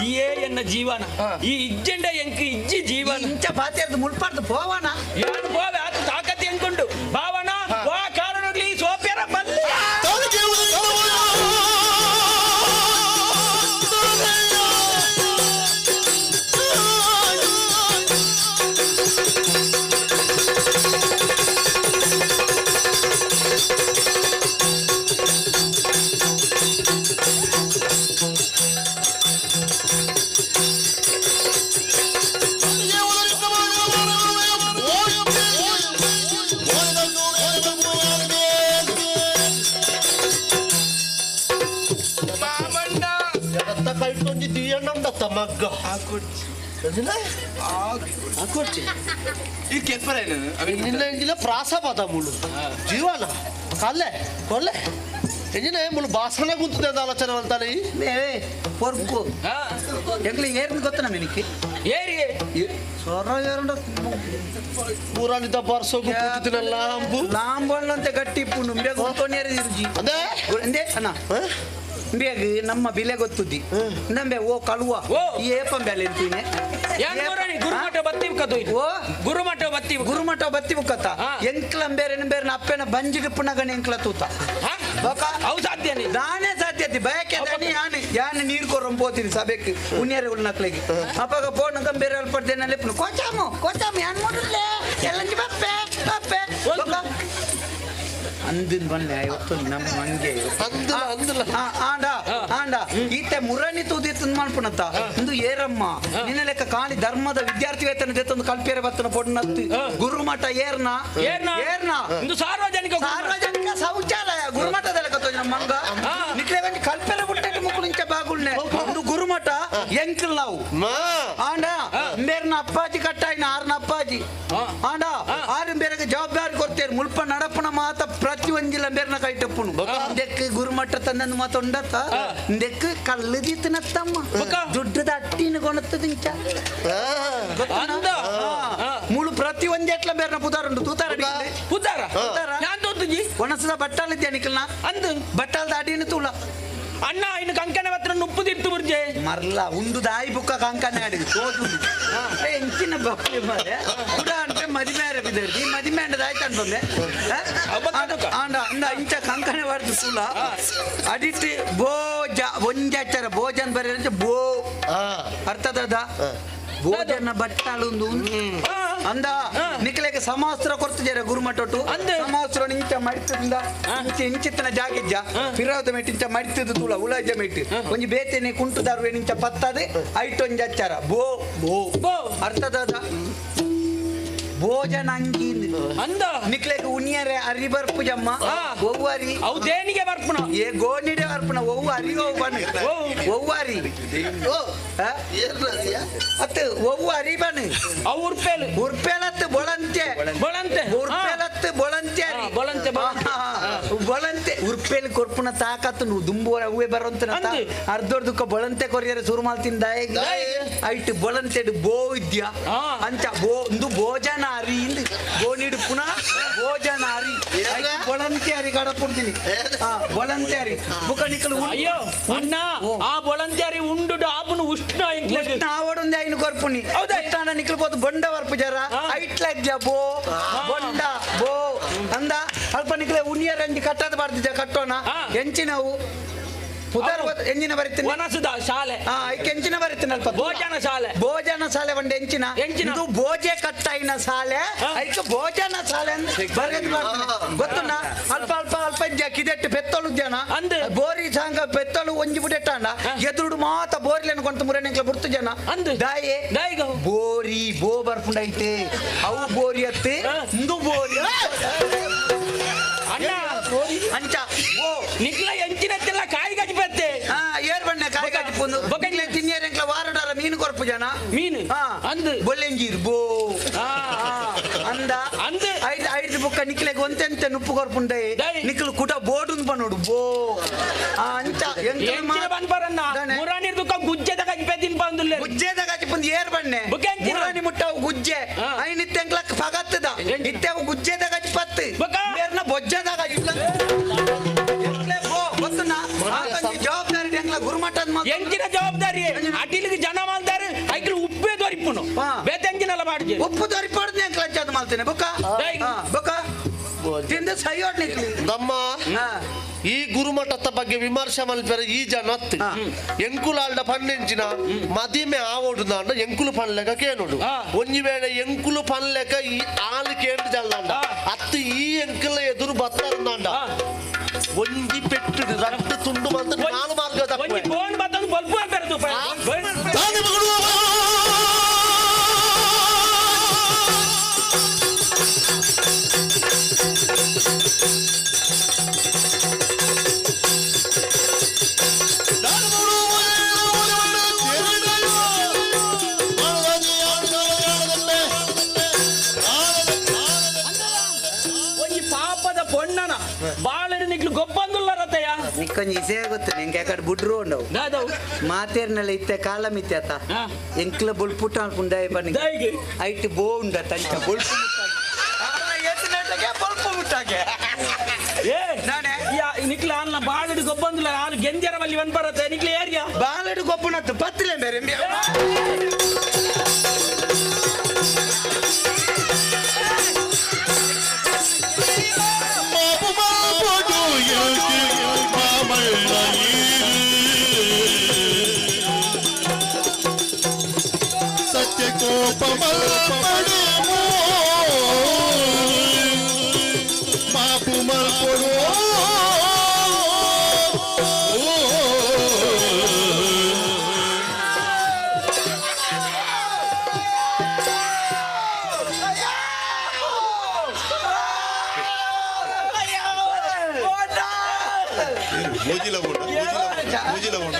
ಇಯೇ ಎನ್ನ ಜೀವನ ಈ ಇಜ್ಜೆಂಡ ಎಂಕ್ ಇಜ್ಜಿ ಜೀವನ ಇಂಚ ಪಾತೇರ್ದು ಮುಲ್ಪಾರ್ದು ಪೋವನ ಯಾರು ಪೋವೆ ಆತ ತಾಕತ್ ಎಂಕುಂಡು ಭಾವನ ವಾ ಕಾರಣಗ್ಲಿ ಸೋಪ್ಯರ ಬಲ್ಲಿ ಮಗ್ಗ ನಿನ್ನ ಎಂಜಿನ ಪ್ರಾಸ ಪದ ಮುಳು ಜೀವನ ಕಲ್ಲೆ ಕೊಲ್ಲೆ ಎಂಜಿನ ಮುಳು ಬಾಸನ ಗುಂತದೆ ಅಂತ ಆಲೋಚನೆ ಮಾಡ್ತಾನೆ ಪೊರ್ಕು ಎಂಗ್ಲಿ ಏರ್ನ ಗೊತ್ತ ನಮಗೆ ಏರಿ ಸೊರ ಏರಂಡ ಪೂರಾಣಿದ ಬರ್ಸೋಗು ಕೂತಿದ್ನಲ್ಲ ಲಾಂಬು ಲಾಂಬಣ್ಣಂತೆ ಗಟ್ಟಿ ಇಪ್ಪುಂಡು ಬೇಗ ಉಂಟೋನೇರಿ ಇರುಜಿ ಅದೇ ಅಂದೆ ಅಣ್ಣ ಬೇಗ ನಮ್ಮ ಬೆಲೆ ಗೊತ್ತುದ್ದಿ ನಂಬೆ ಓ ಕಳುವ ಈ ಏಪಂ ಬೆಲೆ ಅಂತೀನಿ ಗುರುಮಠ ಬತ್ತಿ ಓ ಗುರುಮಠ ಬತ್ತಿ ಗುರುಮಠ ಬತ್ತಿ ಬುಕ್ಕತ್ತ ಎಂಕ್ಲ ಬೇರೆ ಬೇರೆ ಅಪ್ಪನ ಬಂಜಿಗೆ ಪುನಗನ ಎಂಕ್ಲ ತೂತ ಅವು ಸಾಧ್ಯನೇ ದಾನೇ ಸಾಧ್ಯತೆ ಬಯಕೆ ದಾನಿ ಯಾನೆ ಯಾನೆ ನೀರು ಕೊರಂ ಪೋತೀನಿ ಸಭೆಕ್ ಉನ್ನೇರೆ ಉಳ್ನಕ್ಲಿಗೆ ಅಪ್ಪಾಗ ಫೋನ್ ಬೇರೆ ಅಲ್ಪಡ್ತೇನೆ ಲೆಪ್ಪನು ಕೋಚಾಮು ಕೋಚಾಮು ಯಾನ್ ಮೂಡುಲ್ಲೆ ಎಲ್ಲಂಜಿ ಬಪ್ಪೆ ಬಪ್ಪೆ ಅಂದಿನ ಬನ್ನೆ ಇವತ್ತು ನಮ್ಮ ಹಂಗೆ ಆಂಡ ಆಂಡ ಈತೆ ಮುರಣಿ ತೂದಿತ್ತು ಮನ್ಪುಣತ್ತ ಇಂದು ಏರಮ್ಮ ನಿನ್ನ ಲೆಕ್ಕ ಕಾಲಿ ಧರ್ಮದ ವಿದ್ಯಾರ್ಥಿ ವೇತನ ಜೊತೆ ಕಲ್ಪೇರೆ ಬತ್ತನ ಪೊಡ್ನತ್ತು ಗುರುಮಠ ಏರ್ನ ಏರ್ನ ಇಂದು ಸಾರ್ವಜನಿಕ ಸಾರ್ವಜನಿಕ ಶೌಚಾಲಯ ಗುರುಮಠದ ಲೆಕ್ಕ ತೋಜ ನಮ್ಮ ಮಂಗ ನಿಕ್ಲೆ ಬಂದು ಕಲ್ಪೇರೆ ಬುಟ್ಟೆ ಮುಕ್ಕಳು ಇಂಚ ಬಾಗುಳ್ನೆ ಒಂದು ಗುರುಮಠ ಎಂಕಲ್ ನಾವು ಆಂಡ ಬೇರ್ನ ಅಪ್ಪಾಜಿ ಕಟ್ಟಾಯಿನ ಆರ್ನ ಅಪ್ಪಾಜಿ ಆಂಡ ಆರು ಬೇರೆಗೆ ಜವಾಬ್ದಾರಿ ಕೊಡ್ತೇವೆ ಮುಲ್ಪ ನಡಪನ ಮಾತ ಪ್ರತಿ ಒಂಜಿಲ ಬೇರ್ನ ಕೈ ಟಪ್ಪುನು ದೆಕ್ ಗುರುಮಠ ತಂದನ್ನು ಮಾತ ಉಂಡತ್ತ ದೆಕ್ ಕಲ್ಲು ದೀತನತ್ತಮ್ಮ ದುಡ್ಡದ ಅಟ್ಟಿನ ಕೊಣತ್ತದಿಂಚ ಮುಳು ಪ್ರತಿ ಒಂಜಿ ಎಟ್ಲ ಬೇರ್ನ ಪುದಾರ ಉಂಡು ತೂತಾರ ಪುದಾರ ಪುದಾರ ನಾನ್ ತೂತುಜಿ ಒಣಸದ ಬಟ್ಟಾಲ್ ಇದ್ದೆ ನಿಕಲ್ನ ಅಂದು ಬಟ್ಟಾಲ್ದ ಅಡಿನ ತೂಲ ಅಣ್ಣ ಇನ್ನು ಕಂಕಣ ಹತ್ರ ನುಪ್ಪು ತಿರ್ತು ಕೊರ್ಜೆ ಮರ್ಲ ಉಂಡು ದಾಯಿ ಬುಕ್ಕ ಕಂಕನೆ ಆಡಿದ್ ತೋಜುಂಡು ಎಂಚಿನ ಬಪ್ಪೆ ಮಾರೆ ಕುಡ ಅಂದ್ರೆ ಮದಿಮೆ ಆರಬಿದ್ದಾರೆ ಈ ಮದಿಮೆ ಅಂಡದ ಆಯ್ತು ಅನ್ಬಂದೆ ಆಂಡ ಅಂದ ಇಂಚ ಕಂಕನೆ ವಾಡ್ದು ಸುಲ ಅಡಿಟ್ ಭೋಜ ಒಂಜಾಚಾರ ಭೋಜನ್ ಬರೆಯ ಬೋ ಅರ್ಥದ ಭೋಜನ ಬಟ್ಟಾಳುಂದು ಅಂದ ನಿಕ್ಲೆಗೆ ಸಮಾಸ್ತ್ರ ಕೊರ್ತಿದ್ದಾರೆ ಗುರುಮಠೊಟ್ಟು ಸಮಾಸ್ತ್ರ ಇಂಚ ಮಡಿತದಿಂದ ಇಂಚ ಇಂಚಿತ್ತನ ಜಾಗಿಜ್ಜ ಫಿರೋದ ಮೆಟ್ ಇಂಚ ಮಡಿತದ ತೂಲ ಉಳಾಜ ಮೆಟ್ ಒಂಜಿ ಬೇತೆನೆ ಕುಂಟುದಾರು ಇಂಚ ಪತ್ತದೆ ಐಟ್ ಒಂಜಿ ಅಚ್ಚಾರ ಬೋ ಬೋ ಬೋ ಅರ್ಥದ ಭೋಜನ ಅಂಗಿ ಅಂದ ನಿಕ್ಲೆಗೆ ಉನಿಯರೆ ಅರಿ ಬರ್ಪು ಜಮ್ಮ ಒವ್ವು ಅರಿ ಅವು ದೇಣಿಗೆ ಬರ್ಪುನ ಏ ಗೋಣಿಡೆ ಬರ್ಪುನ ಒವ್ವು ಅರಿ ಒವ್ವು ಬನ್ ಒವ್ವು ಅರಿ ಅತ್ತು ಒವ್ವು ಅರಿ ಬನ್ ಅವು ಉರ್ಪೇಲು ಉರ್ಪೇಲತ್ತು ಬೊಳಂತೆ ಬೊಳಂತೆ ಉರ್ಪೇಲತ್ತು ಬೊಳಂತೆ ಅರಿ ಬೊಳಂತೆ ಬೊಳಂತೆ ಉರ್ಪೇಲ್ ಕೊರ್ಪುನ ತಾಕತ್ತು ನೀವು ದುಂಬು ಅವೇ ಬರೋಂತ ಅರ್ಧೊರ್ದುಕ್ಕ ಬೊಳಂತೆ ಕೊರಿಯರೆ ಸುರು ಮಾಲ್ತಿನ ಐಟ್ ಬೊಳಂತೆಡ್ ಬೋ ಇದ್ಯಾ ಅಂಚ ಬೋ ಇಂದು ಭೋಜನ ಅರಿ ಇಂದು ಗೋಣಿಡು ಪುನಃ ಭೋಜನ ಅರಿ ಐಟ್ ಬೊಳಂತೆ ಅರಿ ಕಡಪುಡ್ತೀನಿ ಬೊಳಂತೆ ಅರಿ ಬುಕ್ಕ ನಿಕ್ಕಲು ಅಯ್ಯೋ ಅಣ್ಣ ಆ ಬೊಳಂತೆ ಅರಿ ಉಂಡು ಆಪುನು ಉಷ್ಣ ಉಷ್ಣ ಆವಡೊಂದು ಐನು ಕೊರ್ಪುನಿ ಹೌದಾ ಇಷ್ಟಾನ ನಿಕ್ಕಲು ಪೋತು ಬೊಂಡ ವರ್ಪು ಜರ ಐಟ್ಲ ಇದ್ಯಾ ಬೋ ಬೊಂಡ ಬೋ ಅಂದ ಅಲ್ಪ ನಿಕ್ಕಲೆ ಉನಿಯರ್ ಅಂಜಿ ಕಟ್ಟದ ಬಾರ್ದಿದ್ದ ಕಟ್ಟೋಣ ಎಂಚಿನವು ಪುದರ್ ಎಂಜಿನ ಬರೀತೀನಿ ವನಸುದ ಶಾಲೆ ಐಕೆ ಎಂಚಿನ ಬರೀತೀನಿ ಅಲ್ಪ ಭೋಜನ ಶಾಲೆ ಭೋಜನ ಶಾಲೆ ಒಂಡೆ ಎಂಚಿನ ಎಂಚಿನ? ಇದು ಭೋಜೆ ಕಟ್ಟಾಯಿನ ಶಾಲೆ ಐಕೆ ಭೋಜನ ಶಾಲೆ ಅಂತ ಬರೆದು ಮಾಡ್ತಾನೆ ಗೊತ್ತುಂಡ ಅಲ್ಪ ಅಲ್ಪ ಅಲ್ಪ ಇದ್ಯಾ ಕಿದೆಟ್ಟು ಪೆತ್ತಲು ಜನ ಅಂದ್. ಬೋರಿ ಸಾಂಗ ಪೆತ್ತಲು ಒಂಜಿ ಬುಡೆಟ್ಟಾಂಡ ಎದುರುಡು ಮಾತ ಬೋರಿಲೆನ್ ಕೊಂತ ಮುರನೆಂಕ್ಲ ಬುರ್ತು ಜನ ಅಂದ್. ದಾಯೆ ದಾಯಿಗ ಬೋರಿ ಬೋ ಬರ್ಪುಂಡೈತೆ ಅವು ಬೋರಿ ಅತ್ತೆ ಇಂದು ಬೋರಿ ಅಣ್ಣ ಅಂಚ ಬೋ ನಿಕ್ಲ ಎಂಚಿನತ್ತೆಲ್ಲ ಕಾಯಿ ಗಜ್ಪತ್ತೆ ಹಾ ಏರ್ ಬಣ್ಣ ಕಾಯಿ ಕಜ್ಪುಂದು ಬೊಕ್ಕಂಗ್ಲೆ ತಿನ್ನಿಯರೆಂಕ್ಲ ವಾರಡಾರ ಮೀನು ಕೊರ್ಪು ಜನ ಮೀನು ಹಾ ಅಂದ್. ಬೊಲ್ಲೆಂಜೀರ್ ಬೋ ಆ. ಅಂದ ಅಂದ್. ಐದು ಐದು ಬುಕ್ಕ ನಿಕ್ಲೆಗ್ ಒಂತೆಂತೆ ನುಪ್ಪು ಕೊರ್ಪುಂಡೆ ದೈ. ನಿಕ್ಲು ಕುಟ ಬೋಡುಂದು ಪನೋಡು ಬೋ ಆ, ಅಂಚ ಎಂಕ್ಲ ಎಂಚಿನ ಬಂದ್ಪರನ್ನ ದಾನೆ. ಮುರಾನಿರ್ ದುಕ್ಕ ಗುಜ್ಜೆದ ಗಜ್ಪೆ ತಿನ್ಪಂದುಲ್ಲೆ ಗುಜ್ಜೆದ ಗಜ್ಪುಂದು ಏರ್ ಬಣ್ಣೆ ಬೊಕ್ಕ ಎಂಚಿನ? ಮುರಾನಿ ಮುಟ್ಟವು ಗುಜ್ಜೆ ಹಾ. ಐನ್ ಇತ್ತೆಂಕ್ಲ ಪಗತ್ತದ ಇತ್ತೆವು ಗುಜ್ಜೆದ ಗಜ್ಪತ್ತು ಬೊಕ್ಕ? ಬೇರ್ನ ಬೊಜ್ಜದ ಗಜ್ಪ ಎಂಕ್ಲೆ ಬೋ ಗೊತ್ತುನಾ ಆತೊಂಜಿ ಜವಾಬ್ದಾರಿ ಎಂಕ್ಲ ಗುರುಮಠದ ಮಾತ್ರ ಎಂಚಿನ ಜವಾಬ್ದಾರಿ ಅಟಿಲಿಗೆ ಜನ ಮಾಲ್ದಾರು ಐಕ್ಲು ಉಪ್ಪೇ ದೊರಿಪುನು ಹಾ. ಬೇತೆಂಚಿನೆಲ್ಲ ಮಾಡಿಜೆ ಉಪ್ಪು ದೊರಿಪಾಡ್ದು ಎಂಕ್ಲ ಅಂಚಾದ್ ಮಾಲ್ತೇನೆ ಬೊಕ್ಕ ದೈ. ಹಾ, ಬೊಕ್ಕ ತಿಂದು ಸೈಯೋಡ್ ನಿಕ್ಲಿ ನಮ್ಮ ಹಾ. ಈ ಗುರುಮಠದ ಬಗ್ಗೆ ವಿಮರ್ಶೆ ಮಲ್ಪೆರ ಈ ಜನ ಅತ್ತು ಎಂಕುಲಾಲ್ಡ ಪನ್ನೆಂಚಿನ ಮದಿಮೆ ಆವೋಡು ನಾಂಡ ಎಂಕುಲು ಪನ್ಲೆಕ ಕೇನೋಡು ಒಂಜಿ ವೇಳೆ ಎಂಕುಲು ಪನ್ಲೆಕ ಈ ಆಲು ಕೇಂದ್ರ ಜಲ್ಲಾಂಡ ಅತ್ತು ಈ ಎಂಕುಲ ಎದುರು ಬತ್ತಾರಂದಾಂಡ ಒಂಜಿ ಪೆಟ್ಟು ರಟ್ಟು ತುಂಡು ಬಂದು ನಾಲು ಮಾರ್ಗ ಒಂಜಿ ತಪ್ಪು ಬೋನ್ ಬತ್ತೊಂದು ಬಲ್ಪು ಹಾಕ್ತಾರೆ ಒಂಜಿ ಪಾಪದ ಪೊಣ್ಣನ ಬಾಳಡಿ ನಿಕ್ಲು ಗೊಬ್ಬಂದುಲ್ಲ ರತಯ್ಯ ನಿಕ್ಕೊಂಜಿ ಇಸೇ ಗೊತ್ತು ನಿಂಗೆ ಯಾಕಡೆ ಬುಡ್ರು ಉಂಡವು ದಾದವು ಮಾತೇರ್ನೆಲ್ಲ ಇತ್ತೆ ಕಾಲ ಮಿತ್ತೆ ಆತ ಎಂಕ್ಲ ಬುಲ್ಪುಟ ಅನ್ಕುಂಡಾಯ ಬನ್ನಿ ದಾಯಿಗೆ? ಐಟ್ ಬೋ ಉಂಡ ತಂಚ ಬುಲ್ಪು ಬೊಲ್ಪು ಮುಟ್ಟಾಗೆ ಏ ನಾನೇ ಯಾ ನಿಕ್ಲ ಆಲ್ನ ಬಾಳಡಿ ಗೊಬ್ಬಂದುಲ್ಲ ಆಲು ಗೆಂಜರ ಬಲ್ಲಿ ಒಂದ್ ಬರತ್ತೆ ನಿಕ್ಲ ಏರಿಯಾ ಬಾಲಡು ಗೊಬ್ಬನತ್ತು ಪತ್ತಿಲೆ ಬೇರೆ ಸತ್ಯ ಕೋಪ ಮಾಪು ಮಲ್ಪೊಡು ಮೂಜಿಲ ಉಂಡ ಮೂಜಿಲ ಉಂಡ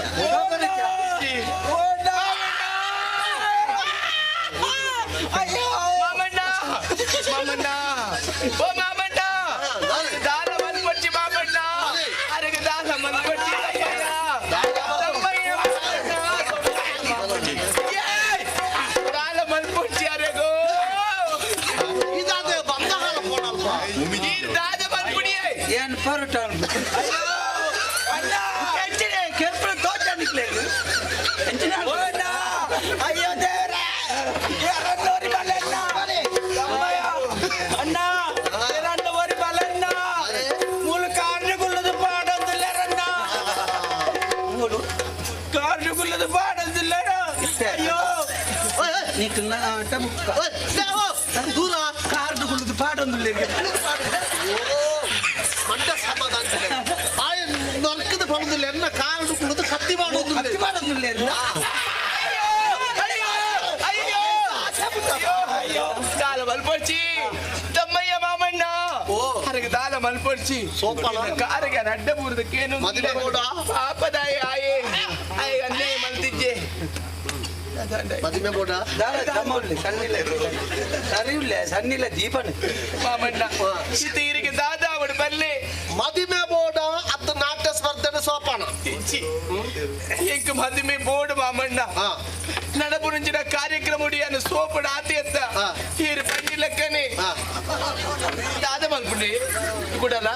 ಮಾಮಣ್ಣ ಮಾಮಣ್ಣ ಓ ಮಾಮಣ್ಣ ದಾನ ಮನ್ಪೊಚ್ಚಿ ಮಾಮಣ್ಣ ಅರೆಗೆ ದಾನ ಮನ್ಪೊಚ್ಚಿ ದಾನ ಮನ್ಪೊಚ್ಚಿ ಅರೆಗೋ ಇದಾದ ಬಂದಹಾಲ ಪೋಣಲ್ಪ ದಾದ ಮನ್ಪುಡಿಯೇ ಏನ್ ಪರೋಟ ಅಣ್ಣ ಕೆರ್ಪು ತೋಚ ನಿಕ್ಲೆ ಅಯ್ಯೋ ದೇವರೇ, ಎರಡ್ನೂರು ಬಲನ್ನ. ಅಣ್ಣ, ಎರಡ್ನೂರು ಬಲನ್ನ. ಮೂಲು ಕಾರ್ಯಗುಳ್ಳದು ಪಾಡೊಂದಿಲ್ಲರಣ್ಣ. ಮೂಲು ಕಾರ್ಯಗುಳ್ಳದು ಪಾಡೊಂದಿಲ್ಲರ. ಅಯ್ಯೋ ನೀಕು ಆಟ ಮುಕ್ಕ ದೂರ ಕಾರ್ಡುಗುಳ್ಳದು ಪಾಡೊಂದಿಲ್ಲ. ಮಂಡ ಸಮಾಧಾನ ಆಯ ನರ್ಕದ ಪಣದಿಲ್ಲ ಎನ್ನ ಕಾರ್ಡು ಕುಡಿದು ಕತ್ತಿ ಮಾಡೋದು ಕತ್ತಿ ಮಾಡೋದಿಲ್ಲ. ದಾಲ ಮಲ್ಪೊಡ್ಚಿ ತಮ್ಮಯ್ಯ ಮಾಮಣ್ಣ, ಅರಗ ದಾಲ ಮಲ್ಪೊಡ್ಚಿ ಕಾರಿಗೆ ಅಡ್ಡ ಬೂರ್ದಕ್ಕೇನು ಮದುವೆ ಬೋಡ? ಪಾಪದಾಯ ಆಯೆ ಆಯೆ ಅನ್ಯಾಯ ಮಲ್ತಿದ್ದೆ. ಮದುವೆ ಬೋಡ ಸಣ್ಣಿಲ್ಲ ಸರಿಯಿಲ್ಲ ಸಣ್ಣಿಲ್ಲ ದೀಪನ ಮಾಮಣ್ಣ ಸೀತೆಯರಿಗೆ ದಾದಾ ಅವಳು ಬಲ್ಲೆ ಮದಿಮೆ ಬೋಡ ಅತ್ತ ನಾಟ್ಯ ಸ್ಪರ್ಧೆ ಸೋಪಾನ ಎಂಕ್ ಮದುವೆ ಬೋರ್ಡ್ ಮಾಮಣ್ಣ. ನಡಪುರಂಚಿನ ಕಾರ್ಯಕ್ರಮ ಉಡಿಯನ್ನು ಸೋಪಡ ಆತಿ ಅತ್ತ ಹೀರು ಪಂಡಿ ಲೆಕ್ಕನೆ ದಾದ ಮಲ್ಪುಂಡಿ ಕೂಡಲ.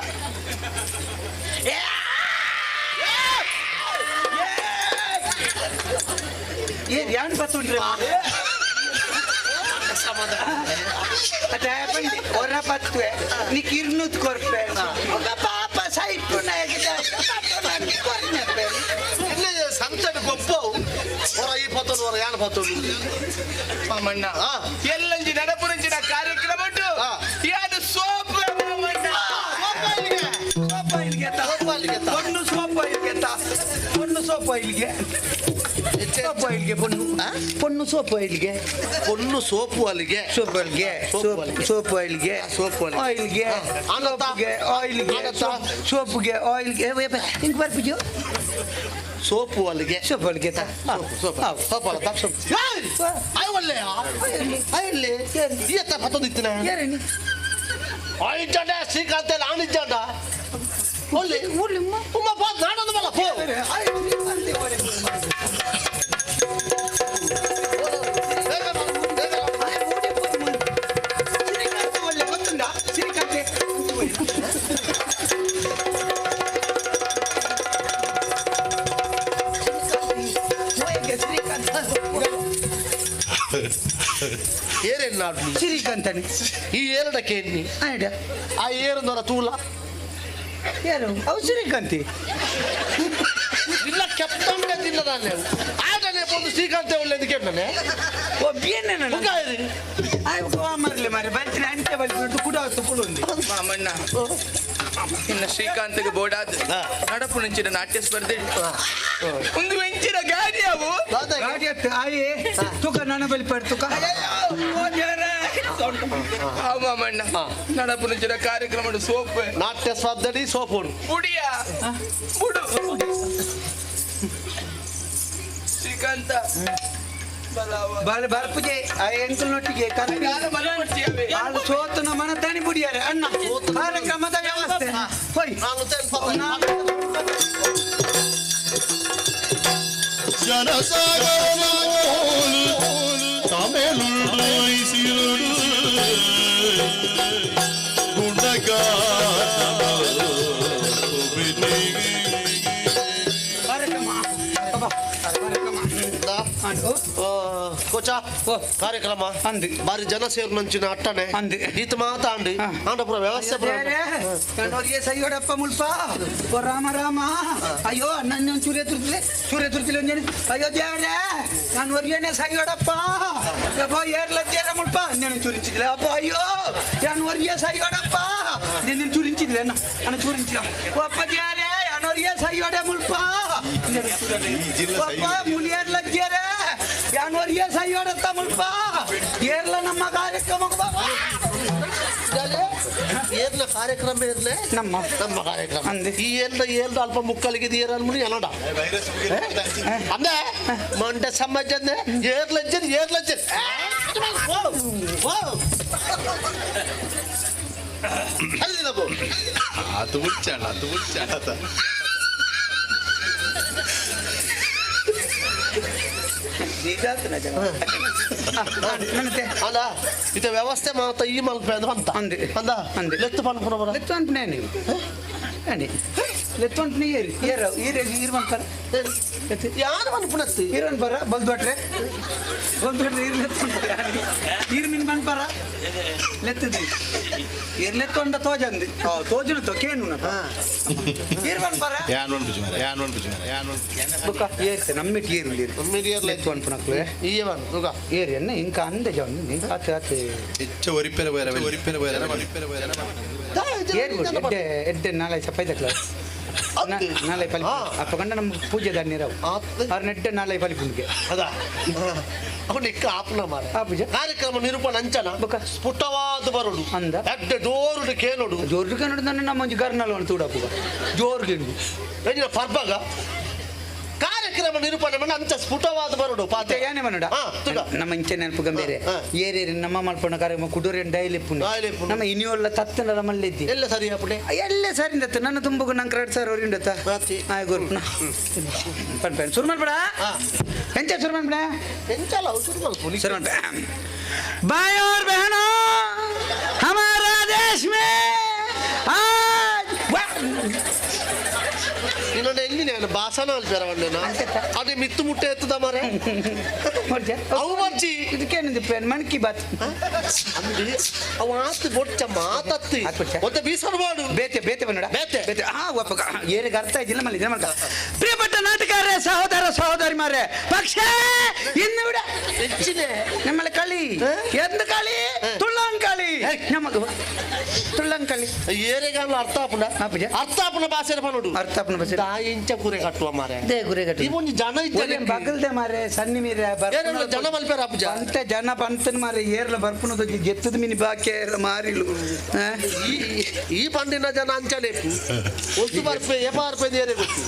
ಏನ್ ಯಾನ್ ಪತ್ತುಂಡ್ರೆ ಒರ ಪತ್ತುವೆ ನೀ ಕಿರ್ನುತ್ ಕೊರ್ಪೆ ಪಾಪ ಸೈಪು ಸಂತನ ಗೊಪ್ಪ ಹೊರ ಈ ಪತ್ತೊಂದು ಹೊರ ಯಾನ್ ಪತ್ತೊಂದು ಮಾಮಣ್ಣ ಎಲ್ಲಂಜಿ ನಡಪುರಂಚಿನ ಕಾರ್ಯಕ್ರಮ ಉಂಟು ಯಾನು ಸೋಪ್ ಮಾಮಣ್ಣ. ಪೊಣ್ಣು ಸೋಪ ಇಲ್ಲಿಗೆ ಪೊಣ್ಣು ಸೋಪ ಇಲ್ಲಿಗೆ ಸೋಪ ಇಲ್ಲಿಗೆ ಪೊಣ್ಣು ಪೊಣ್ಣು ಸೋಪ ಇಲ್ಲಿಗೆ ಪೊಣ್ಣು ಸೋಪು ಅಲ್ಲಿಗೆ ಸೋಪ್ ಅಲ್ಲಿಗೆ ಸೋಪ್ ಆಯಿಲ್ಗೆ ಸೋಪು ಆಯಿಲ್ಗೆ ಸೋಪ್ಗೆ ಆಯಿಲ್ಗೆ ಸೋಪ್ಗೆ ಆಯಿಲ್ಗೆ ಹಿಂಗೆ ಬರ್ಪಿಜು ಸೋಪು ಅಲ್ಲಿಗೆ ಸೋಪ್ ಅಲ್ಲಿಗೆ ಸೋಪು ಸೋಪು ಅಲ್ಲ ಸೋಪು ಆಯ್ ಒಳ್ಳೆಯ ಆಯ್ಲಿ ಈ ಎತ್ತ ಪತ್ತೊಂದು ಇತ್ತಿನ ಆಯ್ಜಾಂಡ ಶ್ರೀಕಾಂತ ಆಣಿಜ್ಜಾಂಡ ಒಳ್ಳೆ ಉಮ್ಮ ಬಾ ನಾಡೊಂದು ಬಲ್ಲ ಪೋ. ಶ್ರೀಕಾಂತೆ ಏರೇನು ನಾಡು ಶ್ರೀಕಾಂತನೇ ಈ ಏರಡಕ್ಕೆ ಎನ್ನಿ ಆ ಏರದವರ ತೂಲ ಯಾರು ಅವು ಶ್ರೀಕಾಂತಿ ಇಲ್ಲ ಕೆತ್ತಂಡೆ ತಿನ್ನದಾನೆ ಆಟನೇ ಬಂದು ಶ್ರೀಕಾಂತ ಒಳ್ಳೇದು ಕೆಟ್ಟನೆ ಮರ್ಲಿ ಮಾರೆ ಬರ್ತೀನಿ ಅಂಟೆ ಬಲ್ಪಿಟ್ಟು ಕೂಡ ಕುಡುಂದಿ ಮಾಮಣ್ಣ ಇನ್ನ ಶ್ರೀಕಾಂತ್ಗೆ ಬೋಡಾದ್ ನಡಪುಣಂಚಿನ ನಾಟ್ಯ ಸ್ಪರ್ಧೆ ಒಂದು ವೆಂಚಿನ ಗಾಡಿ ಅವು ಗಾಡಿ ಅತ್ತ ಆಯೇ ತುಕ ನನ್ನ ಬಲಿ ಪಡ್ತುಕ ಆ ಮಾಮಣ್ಣ ನಡಪುಣಂಚಿನ ಕಾರ್ಯಕ್ರಮ ಸೋಪ್ ನಾಟ್ಯ ಸ್ಪರ್ಧೆ ಸೋಪು ಪುಡಿಯ ಬುಡು ಶ್ರೀಕಾಂತ ಬರ ಬರ್ಪುಜೆ ಆ ಎಂಕಲ್ ನೊಟ್ಟಿಗೆ ಹಾಲು ಸೋತು ನಮ್ಮ ತಾನಿ ಬುಡಿಯಾರೆ ಅಣ್ಣ ಕಾರ್ಯಕ್ರಮದ ವ್ಯವಸ್ಥೆ ಹೋಯ್ ಕೋಚಾ ಕಾರ್ಯಕ್ರಮ ಬಾರಿ ಜನ ಸೇರ್ ನಂಚಿನ ಅಟ್ಟನೆ ಈತ ಮಾತಾಂಡಿ ಆಂಡ ಪೂರ ವ್ಯವಸ್ಥೆ ಪೂರ ಕಣ್ಣೋರಿಗೆ ಸೈಯೋಡಪ್ಪ ಮುಲ್ಪ ಓ ರಾಮ ರಾಮ ಅಯ್ಯೋ ನನ್ನ ಚೂರ್ಯ ತುರ್ತಿಲೆ ಚೂರ್ಯ ತುರ್ತಿಲೆ ಒಂದೇನೆ ಅಯ್ಯೋ ದೇವರೇ ನಾನು ಒರಿಯನೆ ಸೈಯೋಡಪ್ಪ ಅಪ್ಪ ಏರ್ಲದ್ದೇರ ಮುಲ್ಪ నేను చూరించిదిలే అబ్బ అయ్యో నేను ఒరియ సయ్యోడప్ప నేను చూరించిదిలే అన్న అన్న చూరించిలా ఒప్ప దేరే అనొరియ సయ్యోడే ముల్ప ಒಪ್ಪ ಮುನಿಯರ್ಲದ್ದೇರೆ ಯಾನ್ ಒರಿಯ ಸಯ್ಯೋಡತ್ತ ಮುಲ್ಪ ಏರ್ಲ ನಮ್ಮ ಕಾರ್ಯಕ್ರಮಕ್ಕೆ ಬಾಬಾ ಏರ್ಲ ಕಾರ್ಯಕ್ರಮ ಇರ್ಲೆ ನಮ್ಮ ನಮ್ಮ ಕಾರ್ಯಕ್ರಮ ಈ ಏರ್ಲ ಏರ್ಲ ಅಲ್ಪ ಮುಕ್ಕಲಿಗೆ ಏರ್ ಅನ್ಮುನಿ ಅನಡ ಅಂದೆ ಮಂಡ ಸಮಾಜ ಏರ್ಲಜ್ಜನ್ ಏರ್ಲಜ್ಜನ್ ಅಲ್ಲಿ ನಗು ಅದು ಹುಚ್ಚಾಣ ಅದು ಹುಚ್ಚಾಣ ಅಲ್ಲ ಇದು ವ್ಯವಸ್ಥೆ ಮಾತ ಈ ಮಲ್ಪ ಅಂತ ಅಂದ ಲೆತ್ತು ಪನ್ಪುನ ಲೆತ್ತು ಅನ್ಪುನೆ ನೀವು ಲೆತ್ತೊಂಟು ಏರಿ ಏರ ಏರಿ ಈರ್ ಬಂತಾರ. ಯಾರು ಮನ್ಪುನತ್ತಿ? ಈರನ್ ಬರ ಬಲ್ದೊಟ್ರೆ ಬಲ್ದೊಟ್ರೆ ಈರ್ ಲೆತ್ತೊಂಟ ಈರ್ ಮೀನ್ ಬಂದ್ಪರ ಲೆತ್ತದಿ ಈರ್ ಲೆತ್ತೊಂಡ ತೋಜಂದಿ ತೋಜುನು ತೊ ಕೇನು ಈರ್ ಬಂದ್ಪರ. ಯಾನ್ ಒನ್ಪುಜಿ ಮಾರ್ರೆ, ಯಾನ್ ಒನ್ಪುಜಿ ಮಾರ್ರೆ, ಯಾನ್ ಒನ್ಪುಜಿ. ಬುಕ್ಕ ಏರ್ತೆ ನಮ್ಮಿಟ್ ಏರು ಏರು ಲೆತ್ತು ಅನ್ಪುನಕ್ಲೆ ಏರಿ ಅನ್ನ ಇಂಕ ಅಂದೆ ಜನ ಇಂಕ ಆತು ಆತು. ಹೆಚ್ಚ ಒರಿಪೆರೆ ಬೈರ ಒರಿಪೆರೆ ಬೈರ ಒರಿಪೆರೆ ಬೈರ. ಏರು ಎಡ್ಡೆ ಎಡ್ಡೆ ನಾಳೆ ಸಪೈದ ಕ್ಲಾಸ್ ನಾಳೆ ಪಲಿ ಅಪ್ಪಗಂಡ ನಮ್ಮ ಪೂಜೆ ದಾನ್ಯರಾವ್ ಅವ್ರ ನೆಡ್ಡೆ ನಾಳೆ ಪಲಿ ಪುಂಡಿಗೆ. ಅದ ಅವನು ಎಕ್ಕ ಆಪ್ನ ಮಾರ ಕಾರ್ಯಕ್ರಮ ನಿರೂಪಣ ಅಂಚನ ಸ್ಫುಟವಾದ ಬರೋಡು ಅಂದ ಎಡ್ಡೆ ಜೋರುಡು ಕೇಳೋಡು. ಜೋರು ಕೇಳೋಡು. ನನ್ನ ನಮ್ಮ ಒಂಜಿ ಗರ್ನಲ್ ಒಂದು ತೂಡಪ್ಪುಗ ಜೋರು ಕೇಳು ಎಂಜಿನ ಪರ್ಬಗ ಕಾರ್ಯಕ್ರಮ ನಿರೂಪಣೆ ಮಣ್ಣ ಅಂಚ ಸ್ಫುಟವಾದ ಬರೋಡು ಪಾತೆ ಯಾನೆ ಮನೋಡ ನಮ್ಮ ಇಂಚೆ ನೆನಪು ಗಂಬೇರೆ ಏರೇರಿ ನಮ್ಮ ಮಲ್ಪಣ ಕಾರ್ಯಕ್ರಮ ಕುಡೂರೇನು ಡೈಲಿ ಪುಣ್ಯ ನಮ್ಮ ಇನಿಯೊಲ್ಲ ತತ್ತನ ಮಲ್ಲಿದ್ದಿ ಎಲ್ಲ ಸರಿ ಅಪ್ಪಣೆ ಎಲ್ಲ ಸರಿ ದತ್ತ ನನ್ನ ತುಂಬುಗು ನಂಗೆ 2000 ಅವ್ರಿಂಡತ್ತ ಆಯ್ ಗುರುಪುನ ಪನ್ ಪನ್ ಸುರು ಮಾಡ್ಬೇಡ ಎಂಚ ಸುರು ಮಾಡ್ಬೇಡ ಎಂಚಲ್ಲ ಸುರು ಮಲ್ಪ सुनो भाई और बहनों, हमारा देश में आज ಇನ್ನೊಂದು ಎಲ್ಲಿ ನಾನು ಭಾಷಣ ಅಲ್ಪೇರವಣ್ಣನ ಅದೇ ಮಿತ್ತು ಮುಟ್ಟೆ ಎತ್ತದ ಮಾರೆ ಅವು ಬರ್ಜಿ. ಇದಕ್ಕೇನಿದೆ ಮನ್ ಕಿ ಬಾತ್. ಅಂದಿ ಅವು ಆತು ಬೊಚ್ಚ ಮಾತತ್ತಿ ಮತ್ತೆ ಬೀಸರ್ಬಾಡು. ಬೇತೆ ಬೇತೆ ಬನ್ನಡ ಬೇತೆ ಬೇತೆ ಆ ಒಪ್ಪ ಏರಿಗೆ ಅರ್ಥ ಆಯ್ತಿಲ್ಲ ಮಲ್ಲಿ ಮಲ್ಕ. ಪ್ರಿಯಪಟ್ಟ ನಾಟಕಾರ್ಯ ಸಹೋದರ ಸಹೋದರಿ ಮಾರೆ ಪಕ್ಷ ಇನ್ನು ಬಿಡ ಹೆಚ್ಚಿನ ನಮ್ಮಲ್ಲಿ ಕಳಿ ಎಂದ ಕಳಿ ತುಳ್ಳಂಕಳಿ ನಮಗ ತುಳ್ಳಂಕಳಿ ಏರೆಗಾಲ ಅರ್ಥ ಆಪುನ ಅರ್ಥ ಆಪುನ ಭಾಷೆ ಪನೋಡು. ಅರ್ಥ ಆಪುನ ಭಾಷೆ ಇಂಚ ಕುರೆ ಕಟ್ಟುವ ಮಾರೆ they ಕುರೆ ಕಟ್ಟುವ. ಈ ಒಂಜಿ ಜನ ಇದ್ದಾರೆ ಬಗಲ್ದೆ ಮಾರೆ ಸನ್ನಿ ಮೀರೆ ಏರೆಲ್ಲ ಜನ ಮಲ್ಪೆರ ಅಪ್ಪುಜ ಅಂತ ಜನ ಪಂತನ ಮಾರೆ ಏರ್ಲ ಬರ್ಪುನದ ಗೆತ್ತದ ಮಿನಿ ಬಾಕಿ ಏರ್ಲ ಮಾರಿಲು. ಈ ಪಂಡಿನ ಜನ ಅಂಚನೆ ಒತ್ತು ಬರ್ಪೆ ಏ ಬರ್ಪೆ ಏರೆ ಗೊತ್ತು.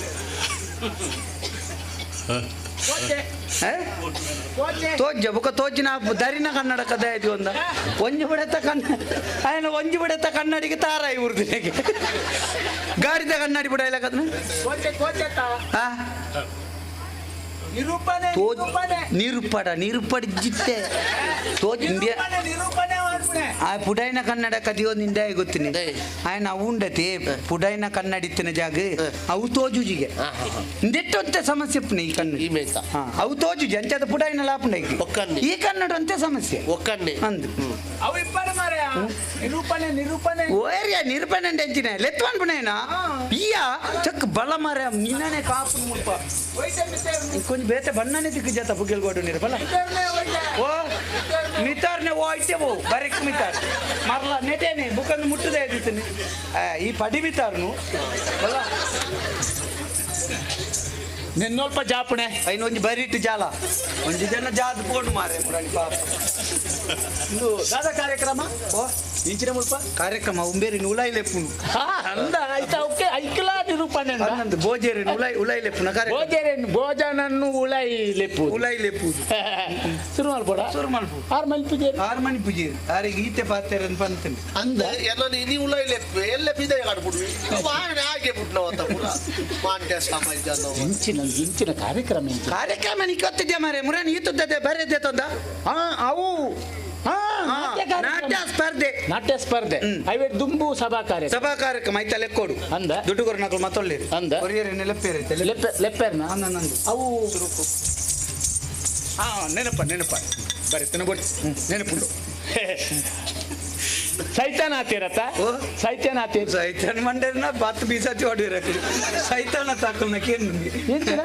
ತೋಜ್ಜ ಬೊಕ ತೋಜಿನ ದರಿನ ಕನ್ನಡ ಕದ ಆಯ್ತು ಒಂದ ಒಂಜಿ ಬಿಡತ್ತ ಕನ್ನ ఆయన ಒಂಜಿ ಬಿಡತ್ತ ಕನ್ನಡಿಗೆ ತಾರ ಇವ್ರದಿನಗೆ ಗಾಡಿದ ಕನ್ನಡಿ ಬಿಡ ಇಲ್ಲ ಕದ್ನ ನಿರೂಪಣ ನಿರೂಪಣ ಜಿತ್ತೆ ತೋಜ್ ಆ ಪುಡೈನ ಕನ್ನಡ ಕದಿಯೋ ನಿಂದೆ ಗೊತ್ತಿನಿ ఆయన ಅವು ಉಂಡತಿ ಪುಡೈನ ಕನ್ನಡಿತ್ತಿನ ಜಾಗ ಅವು ತೋಜುಜಿಗೆ ಇಂದೆಟ್ಟೊಂತೆ ಸಮಸ್ಯೆ ಪುಣೆ ಈ ಕನ್ನಡ ಅವು ತೋಜುಜಿ ಅಂಚದ ಪುಡೈನ ಲಾಪುಂಡ ಈ ಕನ್ನಡ ಅಂತೆ ಸಮಸ್ಯೆ ಒಕ್ಕನ್ನೆ ಅಂದು ಅವು ಇಪ್ಪರ ಮಾರೆ ನಿರೂಪಣೆ ನಿರೂಪಣೆ ಓರಿಯ ನಿರೂಪಣೆ అంటే ಎಂಚಿನ ಲೆತ್ವಾನ್ ಪುಣೇನ ಇಯ್ಯ ಚಕ್ ಬಲ ಮಾರೆ ನಿನ್ನನೆ ಕಾಪು ಮುಲ್ಪ కొంచెం ಬೇತೆ ಬಣ್ಣನೆ ದಿಕ್ಕು ಜತ ಬುಗ್ಗೆಲ್ಗೋಡು ನೀರು ಬಲ ಓ ಮಿತಾರ್ನೆ ಓ ಇಟ್ಟೆ ಓ ಬರೆಕ್ ಮಿತಾರ್ ಮರಲ ನೆಟೇನೆ ಬುಕ್ಕನ್ನು ಮುಟ್ಟದೆ ಇದ್ದೀನಿ ಈ ಪಡಿ ಮಿತಾರ್ನು ಬಲ ನಿನ್ನೊಲ್ಪ ಜಾಪಣೆ ಐನು ಒಂಜಿ ಬರಿಟ್ಟು ಜಾಲ ಒಂಜಿ ಜನ ಜಾದ ಪೋಡು ಮಾರೆ ಮುರಾಣಿ ಪಾಪ. ಇಂದು ದಾದ ಕಾರ್ಯಕ್ರಮ ಓ ಇಂಚಿನ ಮುಲ್ಪ ಕಾರ್ಯಕ್ರಮ ಉಂಬೇರಿ ಉಲಾಯಿ ಲೆಪ್ಪುನು. ಅಂದ ಆಯ್ತಾ ಓಕೆ ಐಕ್ಲಾ ನಿರೂಪಣೆ ಅಂದಂದು ಬೋಜೇರಿ ಉಲಾಯಿ ಉಲಾಯಿ ಲೆಪ್ಪುನ ಕಾರ್ಯಕ್ರಮ. ಭೋಜನೆ ಭೋಜನನ್ನು ಉಲಾಯಿ ಲೆಪ್ಪು ಉಲಾಯಿ ಲೆಪ್ಪು ಶುರು ಮಲ್ಪೋಡ ಶುರು ಮಲ್ಪು ಆರು ಮಣಿ ಪೂಜೆ ಆರು ಮಣಿ ಪೂಜೆ ಆರಿಗೆ ಈತೆ ಪಾತೆರ ಅಂತ ಪಂತಂಡು ಅಂದ ಎಲ್ಲ ನೀ ಉಲಾಯಿ ಲೆಪ್ಪು ಎಲ್ಲ ಪಿದೆ ಕಡ್ಬಿಡು ವಾಹನ ಹಾಗೆ ಬಿಟ್ಟು ಅಂತ ಪೂರ ಮಾಂಡ್ಯ ಸಮಾಜ ಇಂಚಿನ ಇಂಚಿನ ಕಾರ್ಯಕ್ರಮ ಇಂಚಿನ ಕಾರ್ಯಕ್ರಮ ನಿಕ್ಕೊತ್ತಿದ್ದೆ ಮಾರೆ ಮುರಾಣಿ ಈತುತ್ತದೆ ಬರೆದ್ದೆ ತಂದ ಹಾ ಅವು ನಾಟ್ಯ ಸ್ಪರ್ಧೆ ನಾಟ್ಯ ಸ್ಪರ್ಧೆ ಐವೇ ದುಂಬು ಸಭಾ ಕಾರ್ಯ ಸಭಾ ಕಾರ್ಯಕ್ರಮ ಐತ ಲೆಕ್ಕೋಡು ಅಂದ ದುಡ್ಡು ಕೊರು ನಕಲು ಮತ್ತೊಳ್ಳಿರಿ ಅಂದ ಕೊರಿಯರ್ ಲೆಪ್ಪೇರ್ ಐತೆ ಲೆಪ್ಪೆ ಲೆಪ್ಪೇರ್ನ ನಂದು ಅವು ಹಾ ನೆನಪ ನೆನಪ ಬರೀತನ ಬಡಿ ನೆನಪುಂಡು ಸೈತಾನ ಆತೀರತ್ತ ಸೈತಾನ ಆತೀರ ಸೈತಾನ ಮಂಡೇನ ಬಾತ್ ಬೀಸಾತಿ ಹೊಡಿರ ಸೈತಾನ ತಾಕಲ್ನ ಕೇನು ಎಂಚಿನ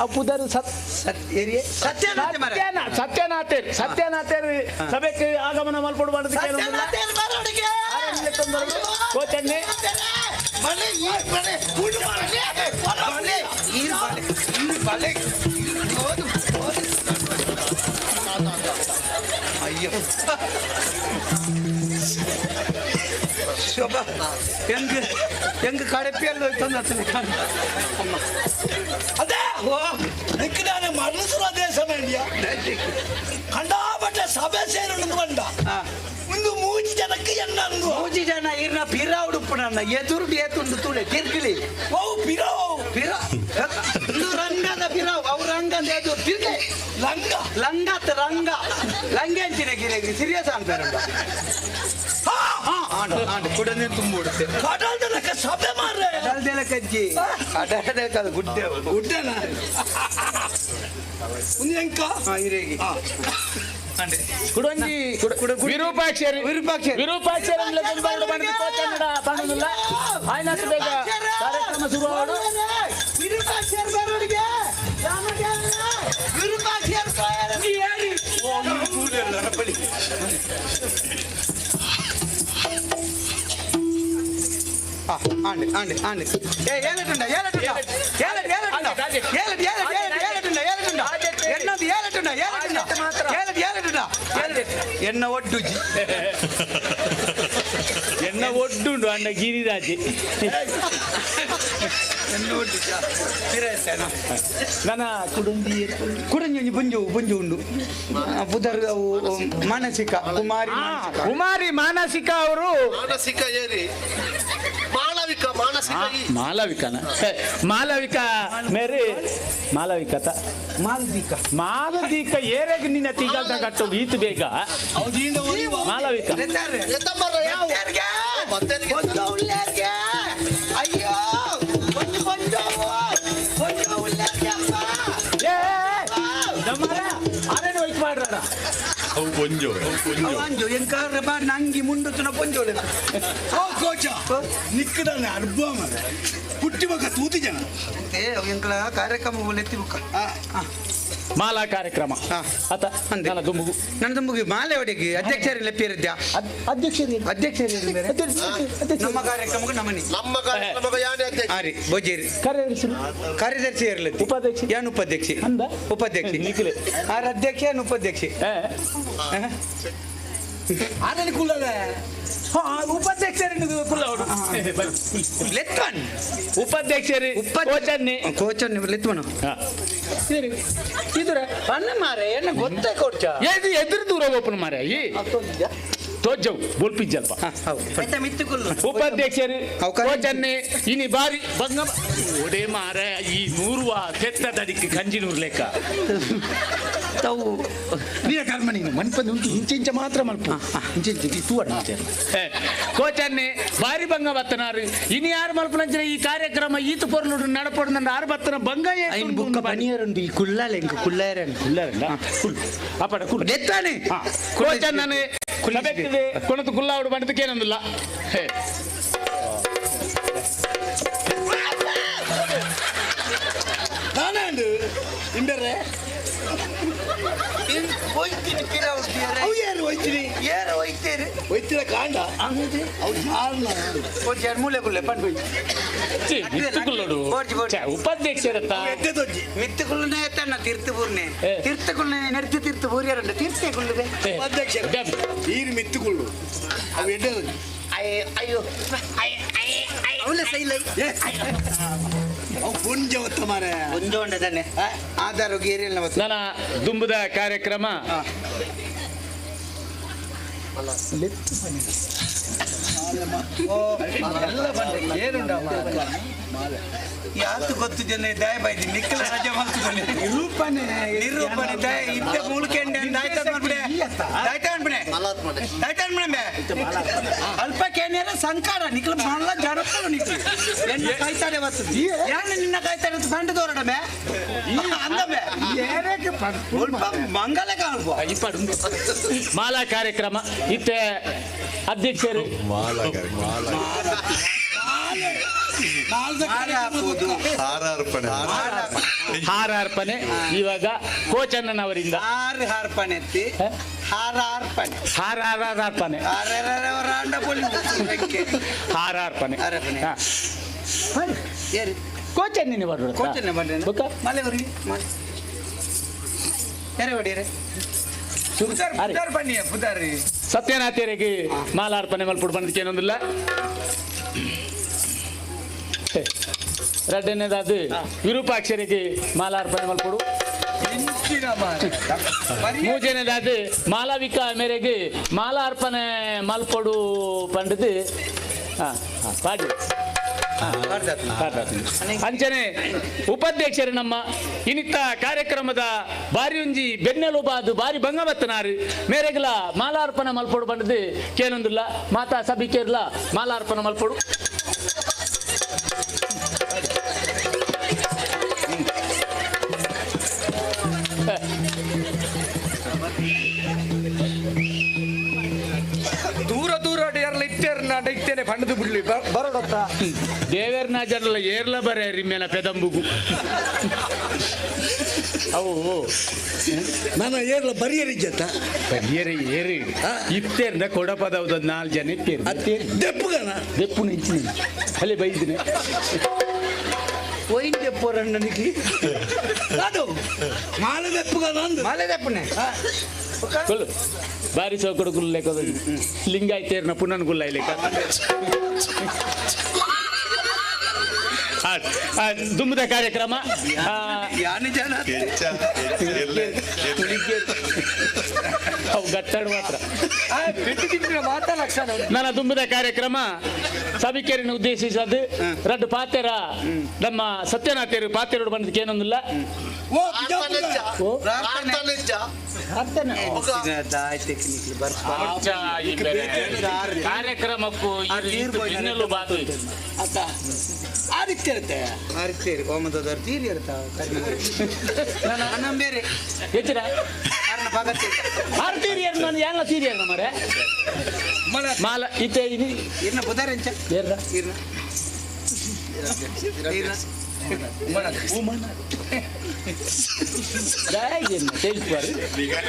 ಆ ಪುದರ್ ಸತ್ ಸತ್ ಏರಿಯೆ ಸತ್ಯನಾಥ್ ಮಾರೆ ಸತ್ಯನಾಥೇರ್ ಸತ್ಯನಾಥೇರ್ ಸಭೆಗೆ ಆಗಮನ ಮಲ್ಪಡು ಮಾಡೋದಕ್ಕೆ ಏನು ಇಲ್ಲ. ಸತ್ಯನಾಥೇರ್ ಬರೋಡಿಗೆ ಕೋಚನ್ನೆ ಬಲೆ ಈ ಬಲೆ ಉಡು ಬಲೆ ಬಲೆ ಈ ಬಲೆ ಈ ಬಲೆ ಓದು ಓದು ಅಯ್ಯೋ ಶೋಭಾ ಹೆಂಗ್ ಹೆಂಗ್ ಕಡಪಿಯಲ್ಲಿ ಹೋಯ್ತು ಅಮ್ಮ ಅದೇ ನಿಕ್ಕದಾನೆ ಮನಸ್ಸು ಅದೇ ಸಮಯ ಕಂಡಾಪಟ್ಟೆ ಸಭೆ ಸೇರಲು ಬಂದ ಒಂದು ಮೂಜಿ ಜನಕ್ಕೆ ಎನ್ನಂದು ಮೂಜಿ ಜನ ಇರ್ನ ಪಿರ ಉಡುಪು ನನ್ನ ಎದುರು ಏತುಂಡು ತುಳೆ ತಿರ್ಗಿಲಿ ಓ ಪಿರೋ ಪಿರ ಇದು ರಂಗದ ಪಿರ ಅವು ರಂಗದ ಎದುರು ತಿರ್ಗಿ ಲಂಗ ಲಂಗತ್ ರಂಗ ಲಂಗ ದಂಗೆ ಅಂಚಿನ ಗಿರಗಿ ಸೀರಿಯಸ್ ಅನ್ಪೇರುಂಡ ಆಂಡು ಆಂಡು ಕುಡನೆ ತುಂಬಿಡುತ್ತೆ. ಕಡಲ್ದಲಕ ಸಭೆ ಮಾರ್ರೆ. ಕಡಲ್ದಲಕಜ್ಜಿ ಕಡಲ್ದಲಕ ಅದು ಗುಡ್ಡೆ ಗುಡ್ಡೆನಾ? ಒಂದು ಎಂಕ ಹಿರೇಗಿ ಕುಡೊಂಜಿ ವಿರೂಪಾಕ್ಷರಿ ವಿರೂಪಾಕ್ಷರಿ ವಿರೂಪಾಕ್ಷರಿ ಪಂಡುದಿಲ್ಲ ಆಯ್ನಾತು ಬೇಗ ಕಾರ್ಯಕ್ರಮ ಶುರು ವಿರೂಪಾಕ್ಷರ ಬರೋಡಿಗೆ ವಿರೂಪಾಕ್ಷರ ಆಂಡ್ ಆಂಡ್ ಆಂಡ್ ಏ ಏಲಟುಂಡ ಏಲಟುಂಡ ಏಲಟ್ ಏಲಟುಂಡ ಏಲಟ್ ಏಲಟ್ ಏಲಟ್ ಏಲಟುಂಡ ಏಲಟುಂಡ ಎನ್ನದು ಏಲಟುಂಡ ಏಲಟುಂಡ ಏಲಟ್ ಏಲಟುಂಡ ಏಲಟ್ ಎನ್ನ ಒಡ್ಡುಜಿ ಎನ್ನ ಒಡ್ಡುಂಡು ಅಣ್ಣ ಗಿರಿರಾಜೆ. ಎನ್ನ ಒಡ್ಡುಜಿ ನನ್ನ ಕುಡುಂಬಿ ಕುಡಂಜಿ ಒಂಜಿ ಪುಂಜು ಪುಂಜು ಉಂಡು ಪುದರ್ ಅವು ಮಾನಸಿಕ ಕುಮಾರಿ. ಕುಮಾರಿ ಮಾನಸಿಕ ಅವರು ಮಾನಸಿಕ ಏರಿ ಮಾಳವಿಕ ಮಾನಸಿಕ ಈ ಮಾಲವಿಕನ ಮಾಲವಿಕ ಮೇರಿ ಮಾಲವಿಕತ ಮಾಲವಿಕ ಮಾಲವಿಕ ಏರೆಗ್ ನಿನ್ನ ತಿಂಗಳ ಕಟ್ಟು ಈತು ಬೇಗ ಮಾಲವಿಕ. ಅಯ್ಯೋ ಒಂದು ಒಂದು ಒಂದು ಉಲ್ಲೇರ್ಗೆ ಅಪ್ಪ. ಆರೇನು ವೈಟ್ ಮಾಡ್ರಣ ಅವು ಪೊಂಜೋ ಪೊಂಜೋ ಅವಂಜು ಎಂಕಾರ ಬಾ ನಂಗಿ ಮುಂಡುತ್ತನ ಪೊಂಜೋಳೆ. ಓ ಕೋಚ ನಿಕ್ಕದಾನೆ ಅನುಭವ ಮಾರ್ರೆ. ಪುಟ್ಟಿ ಮಗ ತೂತಿ ಜನ. ಏ ಎಂಕಲ ಕಾರ್ಯಕ್ರಮ ಎತ್ತಿ ಬುಕ್ಕ ಮಾಲಾ ಕಾರ್ಯಕ್ರಮ ಅತ ನನ್ನ ದುಂಬುಗು ನನ್ನ ದುಂಬುಗು ಮಾಲೆ ಒಡೆಗೆ ಅಧ್ಯಕ್ಷರು ಲೆಪ್ಪಿರಿದ್ಯಾ ಅಧ್ಯಕ್ಷರು ಅಧ್ಯಕ್ಷರು ನಮ್ಮ ಕಾರ್ಯಕ್ರಮಕ್ಕೆ ನಮನಿ ನಮ್ಮ ಕಾರ್ಯಕ್ರಮಕ್ಕೆ ಯಾನೇ ಅಧ್ಯಕ್ಷ ಆರಿ ಬೊಜೇರಿ ಕಾರ್ಯದರ್ಶಿ ಇರಲಿ ಉಪಾಧ್ಯಕ್ಷ ಯಾನ್ ಉಪಾಧ್ಯಕ್ಷಿ ಅಂದ ಉಪಾಧ್ಯಕ್ಷಿ ನಿಖಿಲೆ ಆರ್ ಅಧ್ಯಕ್ಷ ಯಾನ್ ಉಪಾಧ್ಯಕ್ಷಿ ಆದಲ್ಲಿ ಕುಲ್ಲದ ಉಪಾಧ್ಯಕ್ಷರು ಕುಲ್ಲವರು ಲೆತ್ವನ್ ಉಪಾಧ್ಯಕ್ಷರು ಕೋಚನ್ನಿ ಕೋಚನ್ನಿ ಲೆತ್ವನು ಇದ್ರ ಅಣ್ಣ ಮಾರೆ ಎನ್ನ ಗೊತ್ತೇ ಕೊಡ್ಚ ಏದು ಎದುರು ದೂರ ಓಪನ್ ಮಾರೆ ಈ ತೋಜವು ಬೋಲ್ಪಿಜ್ಜಲ್ಪ ಉಪಾಧ್ಯಕ್ಷರು ಕೋಚನ್ನಿ ಇನಿ ಬಾರಿ ಬಂಗ ಒಡೆ ಮಾರ ಈ ನೂರುವ ತೆತ್ತ ದಡಿಕ್ಕೆ ಕಂಜಿ ನೂರು ಲೆಕ್ಕ ತಾವು ನೀನ ಕರ್ಮ ನೀನು ಮನ್ಪಂದು ಉಂಟು ಇಂಚೆ ಇಂಚೆ ಮಾತ್ರ ಮಲ್ಪ ಇಂಚೆ ಇಂಚೆ ತೂವಡ ಕೋಚನ್ನಿ ಬಾರಿ ಬಂಗ ಬತ್ತನಾರು ಇನಿ ಯಾರು ಮಲ್ಪನಂಚಿನ ಈ ಕಾರ್ಯಕ್ರಮ ಈತು ಪೊರ್ಲುಡು ನಡಪೊಡು ನನ್ನ ಆರು ಬತ್ತನ ಬಂಗ ಐನ್ ಬುಕ್ಕ ಬನಿಯರುಂಡು ಈ ಕುಲ್ಲಾಲೆ ಇಂಕ ಕುಲ್ಲಾರನ್ ಕುಲ್ಲಾರಂಡ ಕುಲ್ ಅಪ್ಪಡ ಕುಲ್ ಲೆತ್ತಾನೆ ಕೋಚನ್ನನೆ ಸಭೆಕ್ಕಿದೆ ಕೊಣತು ಕುಲ್ಲಾವಡು ಬಂದಕ್ಕೆ ಏನಂದಿಲ್ಲ ಹೇ ನಾನಾಂಡು ಇಂಬೆರ್ರೆ ಅವು ಯಾರು ಹೋಯ್ತೀನಿ ಏರು ಹೋಯ್ತೀರಿ ಹೋಯ್ತಿರ ಕಾಂಡ ಅವು ಯಾರನ್ನ ಕೋಚ್ ಮೂಲೆ ಕುಲ್ಲೆ ಪಂಡು ಛೀ, ಮಿತ್ತುಕುಲ್ಲೋಡು ಛೆ, ಉಪಾಧ್ಯಕ್ಷರತ್ತ ಮಿತ್ತು ಕುಲ್ಲನೆ ಎತ್ತಣ್ಣ ತೀರ್ಥ ಪೂರ್ಣೆ ತೀರ್ಥ ಕುಲ್ಲನೆ ನೆಡ್ತಿ ತೀರ್ಥ ಪೂರ್ಯರಂಡ ತೀರ್ಥೆ ಕುಲ್ಲುವೆ ಉಪಾಧ್ಯಕ್ಷ ಈರು ಮಿತ್ತುಕೊಳ್ಳು ಅವು ಎಡ್ಡೆ ಅಯ್ಯೋ ಅಯ್ಯೋ ಅವಳ ಸೈಲೈ ಅವು ಪುಂಜ ಹೊತ್ತ ಮಾರೆ ಪುಂಜ ಉಂಡದನ್ನೆ ಆಧಾರ ಗೇರಿಯಲ್ಲ ನನ್ನ ದುಂಬುದ ಕಾರ್ಯಕ್ರಮ ಯಾತು ಗೊತ್ತು ಜನ ದಯ ಬೈದಿ ನಿಕ್ಕಲ ರಜೆ ಮಾಡ್ತದೆ ನಿರೂಪಣೆ ನಿರೂಪಣೆ ದಯ ಇದ್ದ ಮೂಲ್ಕೆಂಡೆ ದಾಯ್ತ ಮಾಡ್ಬಿಡೆ ದಾಯ್ತ ಅನ್ಬಿಡೆ ದಾಯ್ತ ಅನ್ಬಿಡೆ ಅಲ್ಪ ಕೇನೇರ ಸಂಕಾರ ನಿಕ್ಕಲ ಮಲ್ಲ ಜಡಪ್ಪಲು ನಿಕ್ಕಲು ಎನ್ನ ಕಾಯ್ತಾರೆ ಬರ್ತದೆ ಯಾರು ನಿನ್ನ ಕಾಯ್ತಾರೆ ಅಂತ ಬಂಡ ತೋರಡ ಮೇ ಅಂದಮೆ ಸ್ವಲ್ಪ ಮಂಗಲ ಕಾಣ್ಬೋ ಮಾಲಾ ಕಾರ್ಯಕ್ರಮ ಇತ್ತೆ ಅಧ್ಯಕ್ಷರು ಹಾರಾರ್ಪಣೆ ಹಾರಾರ್ಪಣೆ ಇವಾಗ ಕೋಚಣ್ಣನವರಿಂದ ಹಾರ ಹಾರ್ಪಣೆ ಎತ್ತಿ ಹಾರಾರ್ಪಣೆ ಹಾರಾರ್ಪಣೆ ಹಾರಾಂಡ ಹಾರಾರ್ಪಣೆ ಹಾರಾರ್ಪಣೆ. ಹಾ. ಕೋಚಣ್ಣನೇ ಬರೋದು ಕೋಚಣ್ಣೆ ಬಂದ್ರೆ ಬೊಕ್ಕ ಮಲೆ ಬರಿ ಯಾರೇ ಹೊಡಿಯರೆ ಅರೆ. ಬನ್ನಿ ಪುದಾರಿ ಸತ್ಯನಾಥ್ಯರಿಗೆ ಮಾಲಾರ್ಪಣೆ ಮಲ್ಪುಡು ಬಂದಕ್ಕೆ ಏನೊಂದಿಲ್ಲ ರಡ್ಡನೇದಾದ ವಿರೂಪಾಕ್ಷರಿಗೆ ಮಾಲಾರ್ಪಣೆ ಮಲ್ಪುಡು ಮೂಜನೇದಾದ ಮಾಲವಿಕಾ ಮೇರೆಗೆ ಮಾಲಾರ್ಪಣೆ ಮಲ್ಪಡು ಪಂಡದು ಹಾ ಹಾ ಪಾಡಿ. ಅಂಚನೆ ಉಪಾಧ್ಯಕ್ಷರು ನಮ್ಮ ಇನ್ನಿತ್ತ ಕಾರ್ಯಕ್ರಮದ ಬಾರಿ ಒಂಜಿ ಬೆನ್ನೆಲುಬಾದು ಬಾರಿ ಬಂಗಬತ್ತನಾರು ಮೇರೆಗ್ಲ ಮಾಲಾರ್ಪಣ ಮಲ್ಪೊಡು ಬಂದದ್ದು ಕೇನೊಂದಿಲ್ಲ ಮಾತಾ ಸಭಿಕೇರ್ಲ ಮಾಲಾರ್ಪಣ ಮಲ್ಪೊಡು. ದೂರ ದೂರ ಯಾರಲ್ಲ ಇತ್ತೇರ್ ನಾಟ ಇತ್ತೇನೆ ಪಂಡದು ಬಿಡ್ಲಿ ಬರೋಡತ್ತ ದೇವೇರ್ನ ಜನಲ ಏರ್ಲ ಬರೇ ರಿಮ್ಮೇನ ಪೆದಂಬುಗು ಅವು ನಾನು ಏರ್ಲ ಬರಿಯರಿ ಜತ ಬರಿಯರಿ ಏರಿ ಇತ್ತೇರ್ನ ಕೊಡಪದವದ 4 ಜನ ಇತ್ತೇರ್ ದೆಪ್ಪುಗನ ದೆಪ್ಪು ನಿಂಚಿನಿ ಅಲ್ಲಿ ಬೈದಿನಿ ಒಯ್ನ್ ದೆಪ್ಪೋರಣ್ಣನಿಗೆ ಅದು ಮಾಲೆ ದೆಪ್ಪುಗನ ಅಂದು ಮಾಲೆ ದೆಪ್ಪನೆ ಕೊಲ್ಲು ಬಾರಿ ಸೌಕಡು ಗುಲ್ಲೆ ಲಿಂಗಾಯ್ತೇರ್ನ ಪುನನ್ ಗುಲ್ಲ ಲೆಕ್ಕ ದುಮ್ಮದ ಕಾರ್ಯಕ್ರಮ ಅವು ಗಟ್ಟಡು ಮಾತ್ರ ನನ್ನ ದುಂಬದ ಕಾರ್ಯಕ್ರಮ ಸಭಿಕರನ್ನು ಉದ್ದೇಶಿಸದು ರಡ್ಡು ಪಾತೆರ ನಮ್ಮ ಸತ್ಯನಾಥೇರು ಪಾತೆರೋಡು ಬಂದಕ್ಕೆ ಏನೊಂದಿಲ್ಲ. ಕಾರ್ಯಕ್ರಮಕ್ಕೂ ಬೆನ್ನೆಲು ಬಾತು ಆರಿತ್ತೇರಿ ಓಮದೋದರ್ ತೀರಿ ಇರ್ತಾವ ಬೇರೆ ಹೆಚ್ಚಿನ ಆರು ತೀರಿ ನಾನು ಎಲ್ಲ ತೀರಿ ಮರೆ ಮಾಲ ಇತ್ತೆ ಇನಿ ಇರ್ನ ಬುಧಾರೆಂಚ ಏರ್ದ ಇರ್ನ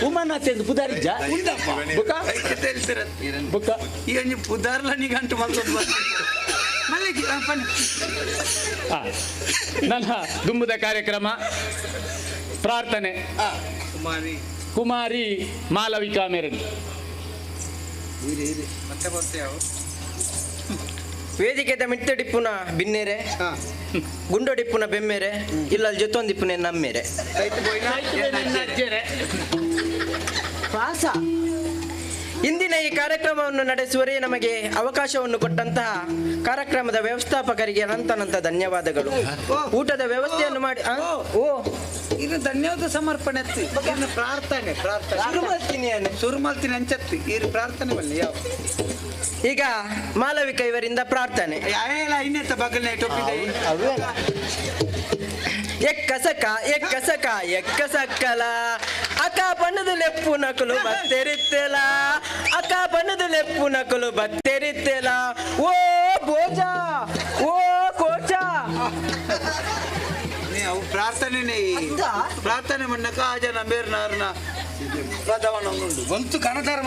ಉಮನಾಥ್ ಪುದಾರಿಜ್ಜ ಬುಕ್ಕ ಬುಕ್ಕ ಈ ಒಂಜಿ ಪುದಾರ್ಲ ನಿಗಂಟು ಮಲ್ತೊಂದು ಮಲ್ಲಿಗೆ ನನ್ನ ದುಂಬುದ ಕಾರ್ಯಕ್ರಮ ಪ್ರಾರ್ಥನೆ ಕುಮಾರಿ ಕುಮಾರಿ ಮಾಲವಿಕಾ ಮೇರನ್. ಮತ್ತೆ ಬರ್ತೇವೆ. ವೇದಿಕೆದ ಮಿತ್ತಡಿಪ್ಪುನ ಬಿನ್ನೇರೆ ಗುಂಡೊಡಿಪ್ಪುನ ಬೆಮ್ಮೇರೆ ಇಲ್ಲ ಜೊತೊಂದಿಪ್ಪುನೆ ನಮ್ಮೇರೆ ಇಂದಿನ ಈ ಕಾರ್ಯಕ್ರಮವನ್ನು ನಡೆಸುವರೇ ನಮಗೆ ಅವಕಾಶವನ್ನು ಕೊಟ್ಟಂತಹ ಕಾರ್ಯಕ್ರಮದ ವ್ಯವಸ್ಥಾಪಕರಿಗೆ ಅನಂತನಂತ ಧನ್ಯವಾದಗಳು. ಊಟದ ವ್ಯವಸ್ಥೆಯನ್ನು ಮಾಡಿ ಓ ಇದು ಧನ್ಯವಾದ ಸಮರ್ಪಣೆ ಪ್ರಾರ್ಥನೆ ಪ್ರಾರ್ಥನೆ ಶುರು ಮಾಡ್ತೀನಿ ಶುರು ಮಾಡ್ತೀನಿ ಅಂಚತ್ತು ಈ ಪ್ರಾರ್ಥನೆ ಬಲ್ಲಿ ಯಾವ ಈಗ ಮಾಲವಿಕ ಇವರಿಂದ ಪ್ರಾರ್ಥನೆ. ಎಕ್ಕಸಕ ಎಕ್ಕಸಕ ಎಕ್ಕಸಕ್ಕಲ ಅಕ್ಕ ಬಣ್ಣದ ಲೆಪ್ಪು ನಕಲು ಬತ್ತೆರಿತ್ತೆಲ ಅಕ್ಕ ಬಣ್ಣದ ಲೆಪ್ಪು ನಕಲು ಬತ್ತೆರಿತ್ತೆಲ ಓ ಭೋಜ ಓ ಕೋಚ. ಅವು ಪ್ರಾರ್ಥನೆ ಪ್ರಾರ್ಥನೆ ಮಣ್ಣಕ ಆ ಜನ ಬೇರ್ನಾರ್ನ ಪ್ರಧಾನ ಉಂಡು ಒಂದು ಕಣದಾರ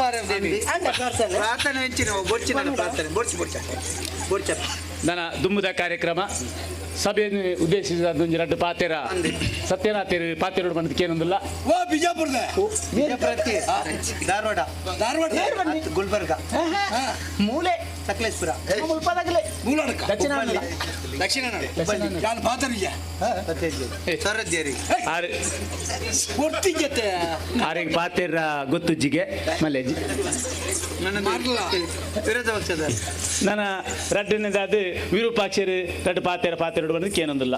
ಪ್ರಾರ್ಥನೆ ಹೆಂಚಿನ ಬೊರ್ಚಿನ ಪ್ರಾರ್ಥನೆ ಬೊರ್ಚಿ ಬೊರ್ಚ ಬೊರ್ಚ. ನನ್ನ ದುಮ್ಮದ ಕಾರ್ಯಕ್ರಮ ಸಭೆಯನ್ನು ಉದ್ದೇಶಿಸಿದ ಒಂಜಿ ರಡ್ಡು ಪಾತೆರ ಸತ್ಯನಾಥೇರು ಪಾತೆರೋಡು ಬಂದಕ್ಕೆ ಏನೊಂದಿಲ್ಲ. ಓ ಬಿಜಾಪುರದ ಧಾರವಾಡ ಧಾರವಾಡ ಗುಲ್ಬರ್ಗ ಮೂಲೆ ಸಕಲೇಶ್ಪುರ ಮೂಲಾಡಕ ದಕ್ಷಿಣ ದಕ್ಷಿಣ ನಾನು ಪಾತರಿಯ ಸರದ್ದೇರಿ ಒಟ್ಟಿಗೆ ಆರಿಗೆ ಪಾತೆರ ಗೊತ್ತುಜ್ಜಿಗೆ ಮಲ್ಲೇಜಿ ವಿರೋಧ ಪಕ್ಷದ ನನ್ನ ರಡ್ಡನೇದಾದ ವಿರೂಪಾಕ್ಷರು ರಡ್ಡು ಪಾತೆರ ಪಾತೆರೋಡು ಬಂದಕ್ಕೆ ಏನೊಂದಿಲ್ಲ.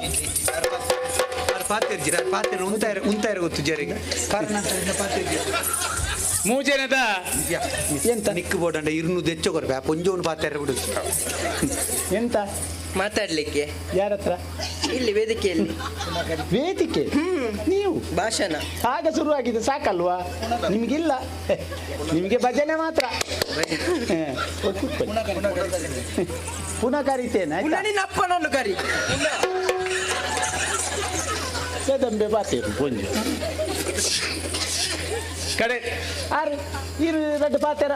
ಪಾತೆರ್ಜಿ ಪಾತೆರ ಉಂತಾರ ಉಂತಾರ ಗೊತ್ತು ಜರಿಗೆ ಕಾರಣ ಪಾತೆರ್ಜಿ ಮೂಜನದ ಎಂತ ನಿಕ್ಕು ಬೋಡಂಡ ಇರ್ನು ದೆಚ್ಚ ಕೊರ್ಬೆ ಪೊಂಜೋನು ಪಾತೆರ ಬಿಡು ಎಂತ ಮಾತಾಡ್ಲಿಕ್ಕೆ ಯಾರ ಹತ್ರ ಇಲ್ಲಿ ವೇದಿಕೆಯಲ್ಲಿ ವೇದಿಕೆ ನೀವು ಭಾಷಣ ಆಗ ಶುರುವಾಗಿದೆ ಸಾಕಲ್ವಾ ನಿಮಗಿಲ್ಲ ನಿಮಗೆ ಭಜನೆ ಮಾತ್ರ ಪುನಃ ಕರಿತೇನೆ ಪುನಃ ನಿನ್ನ ಅಪ್ಪನನ್ನು ಕರಿ ದಂಬೆ ಬಾತೇರು ಪೊಂಜು ಕಡೆ ಆರು ಇರು ರಡ್ಡು ಪಾತೆರ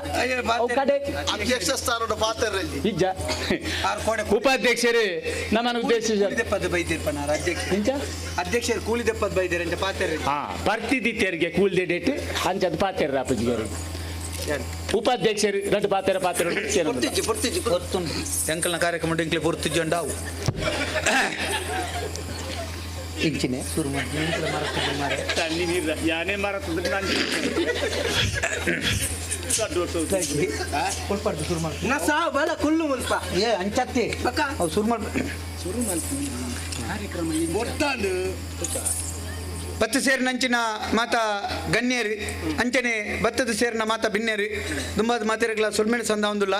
ಕಡೆ ಅಧ್ಯಕ್ಷ ಸ್ಥಾನದ ಪಾತೆರ ಇಜ್ಜ ಉಪಾಧ್ಯಕ್ಷರು ನಮ್ಮನ್ನು ಉದ್ದೇಶಿಸ ದೆಪ್ಪದ ಬೈದಿರ್ಪನ ಅಧ್ಯಕ್ಷ ಅಧ್ಯಕ್ಷರು ಕೂಲಿ ದೆಪ್ಪದ ಬೈದಿರ ಅಂಚ ಪಾತೆರ ಹಾ ಬರ್ತಿದ್ದಿತ್ತೇರಿಗೆ ಕೂಲ್ದೆ ಡೇಟ್ ಅಂಚದ ಪಾತೆರ ಅಪ್ಪಾಜಿಗರು ಉಪಾಧ್ಯಕ್ಷರು ರಡ್ಡು ಪಾತೆರ ಪಾತೆರ ಪೊರ್ತಿಜ್ಜಿ ಪೊರ್ತಿಜ್ಜಿ ಪೊರ್ತುಂಡು ಎಂಕಲ್ನ ಕಾರ್ಯಕ್ರಮ ಎಂಕ್ಲೆ ಪೊರ್ತಿಜ್ಜಿ ಅಂಡಾವು ಇಂಚಿನೆ ಶುರು ಮಾಡಿ ತಣ್ಣಿ ನೀರು ಯಾನೇ ಮರತದ. ಬಲ ಕುಲ್ಲು ಮುಲ್ಪ ಏ ಅಂಚತ್ತಿ ಅವು ಶುರು ಮಾಡ್ ಶುರು ಮಲ್ಪ ಕಾರ್ಯಕ್ರಮ ಗೊತ್ತಾಂಡು ಬತ್ತು ಸೇರಿನಂಚಿನ ಮಾತಾ ಗಣ್ಯರು ಅಂಚನೆ ಭತ್ತದ ಸೇರಿನ ಮಾತಾ ಬಿನ್ನೇರಿ ದುಂಬಾದ ಮಾತೆರೆಗ್ಲ ಸುಲ್ಮೇಣ ಸಂದ ಒಂದುಲ್ಲ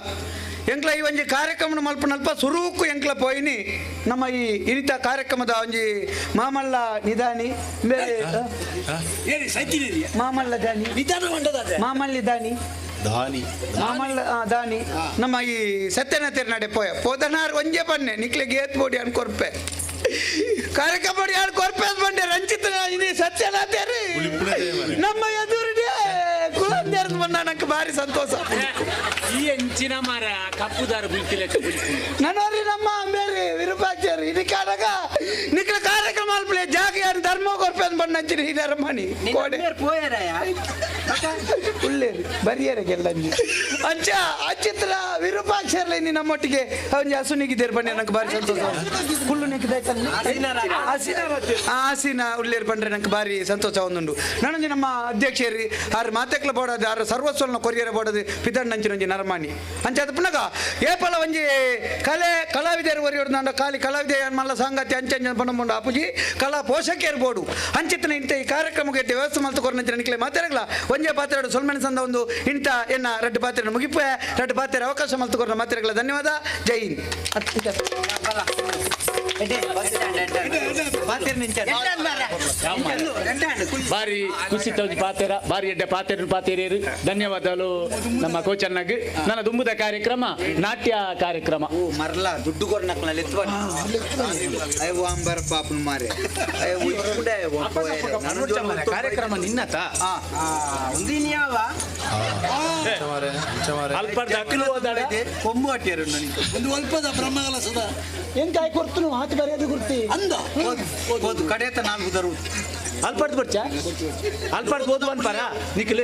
ಎಂಕ್ಲ ಈ ಒಂಜಿ ಕಾರ್ಯಕ್ರಮ ಮಲ್ಪನಲ್ಪ ಸುರುಕು ಎಂಕ್ಲ ಪೋಯಿನಿ ನಮ್ಮ ಈ ಇನಿತ ಕಾರ್ಯಕ್ರಮದ ಒಂಜಿ ಮಾಮಲ್ಲ ನಿಧಾನಿ ಬೇರೆ ಮಾಮಲ್ಲ ದಾನಿ ಮಾಮಲ್ಲಿ ದಾನಿ ದಾನಿ ಮಾಮಲ್ಲ ದಾನಿ ನಮ್ಮ ಈ ಸತ್ಯನಾಥೇರ್ ನಡೆ ಪೋಯ ಪೋದನಾರ್ ಒಂಜೆ ಬನ್ನೆ ನಿಕ್ಲೆ ಗೇತ್ ಬೋಡಿ ಅನ್ಕೊರ್ಪೆ ಕಾರ್ಯಕ್ರಮ ಯಾರು ಕೊರ್ಪೆ ಬಂಡೆ ರಂಚಿತ ಇನಿ ಸತ್ಯನಾಥೇರಿ ನಮ್ಮ ಎದುರುಡೆ ಕುಲಂದೇರ್ದು ಬಂದ ನಂಗೆ ಭಾರಿ ಸಂತೋಷ ಈ ಎಂಚಿನ ಮರ ಕಪ್ಪುದಾರ ಬುಲ್ತಿಲೆಕ್ಕ ನನೋರಿ ನಮ್ಮ ಬೇರೆ ವಿರೂಪಾಚಾರ್ಯ ಇದಕ್ಕಾದಾಗ ನಿಕ್ಲ ಕಾರ್ಯಕ್ರಮ ಅಲ್ಪಲೆ ಜಾಗ ಯಾರು ಧರ್ಮ ಕೊರ್ಪೆ ಬಂಡ ಅಂಚಿನ ಈ ಧರ್ಮನಿ ಕೋಡೆ ಉಳ್ಳೇರಿ ಬರಿಯರೆ ಗೆಲ್ಲಂಜಿ ಅಂಚ ಅಚಿತ್ರ ವಿರೂಪಾಕ್ಷರ್ಲೆ ನೀ ನಮ್ಮೊಟ್ಟಿಗೆ ಒಂಜಿ ಹಸುನಿಗಿದ್ದೇರು ಬನ್ನಿ ನಂಗೆ ಭಾರಿ ಸಂತೋಷ ಕುಲ್ಲು ಆಸಿನ ಉಳ್ಳೇರು ಬಂದ್ರೆ ನಂಗೆ ಭಾರಿ ಸಂತೋಷ ಒಂದುಂಡು ನಾನೊಂಜಿ ನಮ್ಮ ಅಧ್ಯಕ್ಷರಿ ಆರು ಮಾತೆಕ್ಲ ಬೋಡದು ಆರು ಸರ್ವಸ್ವನ ಕೊರಿಯರ ಬೋಡದು ಪಿತಣ್ಣಂಚಿನೊಂಜಿ ನರಮಾನಿ ಅಂಚ ಅದು ಪುನಗ ಏಪಲ ಒಂಜಿ ಕಲೆ ಕಲಾವಿದರು ಒರಿಯೋಡು ನಾನು ಖಾಲಿ ಕಲಾವಿದ ಮಲ್ಲ ಸಂಗತಿ ಅಂಚಂಜ ಪಣಮುಂಡು ಅಪುಜಿ ಕಲಾ ಪೋಷಕರು ಬೋಡು ಅಂಚಿತನ ಇಂಥ ಈ ಕಾರ್ಯಕ್ರಮಕ್ಕೆ ಇಟ್ಟ ವ್ಯವಸ್ಥೆ ಮಲ್ತು ಕೊರನಂಚಿನ ನಿಕ್ಲೆ ಮಾತಾಡಗ್ಲ ಒಂಜೇ ಪಾತ್ರೆ ಸೊಲ್ಮೆಣ ಸಂದ ಒಂದು ಇಂಥ ಎನ್ನ ರಡ್ಡು ಪಾತ್ರೆ ಮುಗಿಪೆ ರಡ್ಡು ಪಾತ್ರೆ ಅವಕಾಶ ಮಲ್ತು ಕೊರನ ಮಾತಾಡಗ್ಲ ಧನ್ಯವಾದ. ಜೈ ಹಿಂದ್. ಬಾರಿ ಖುಷಿ ತೋಜಿ ಪಾತೆರ ಬಾರಿ ಎಡ್ಡೆ ಪಾತೆರ ಪಾತೆರೇರು ಧನ್ಯವಾದಗಳು ನಮ್ಮ ಕೋಚನ್ನಾಗ್. ನನ್ನ ದುಂಬುದ ಕಾರ್ಯಕ್ರಮ ನಾಟ್ಯ ಕಾರ್ಯಕ್ರಮ. ಮರ್ಲ ದುಡ್ಡು ಕೊರ್ನಕ್ಲ ವಾಂಬರ್ ಪಾಪನ ಮಾರೆ ಕಾರ್ಯಕ್ರಮ ನಿನ್ನತ ಕೊಂಬು ಅಟ್ಟಿಯರು ಒಂದು ಅಲ್ಪದ ಬ್ರಹ್ಮಗಳ ಸದಾ ಎಂಕಾಯ್ ಕೊಡ್ತು ಹಾಕಿ ಬರೆಯೋದು ಗುರ್ತಿ ಅಂದ ಓದು ಕಡೆತ ನಾಲ್ಕು ದರು ಅಲ್ಪಡ್ದು ಬರ್ಚ ಅಲ್ಪಡ್ದು ಓದು ಪರ ನಿಖಿಲ್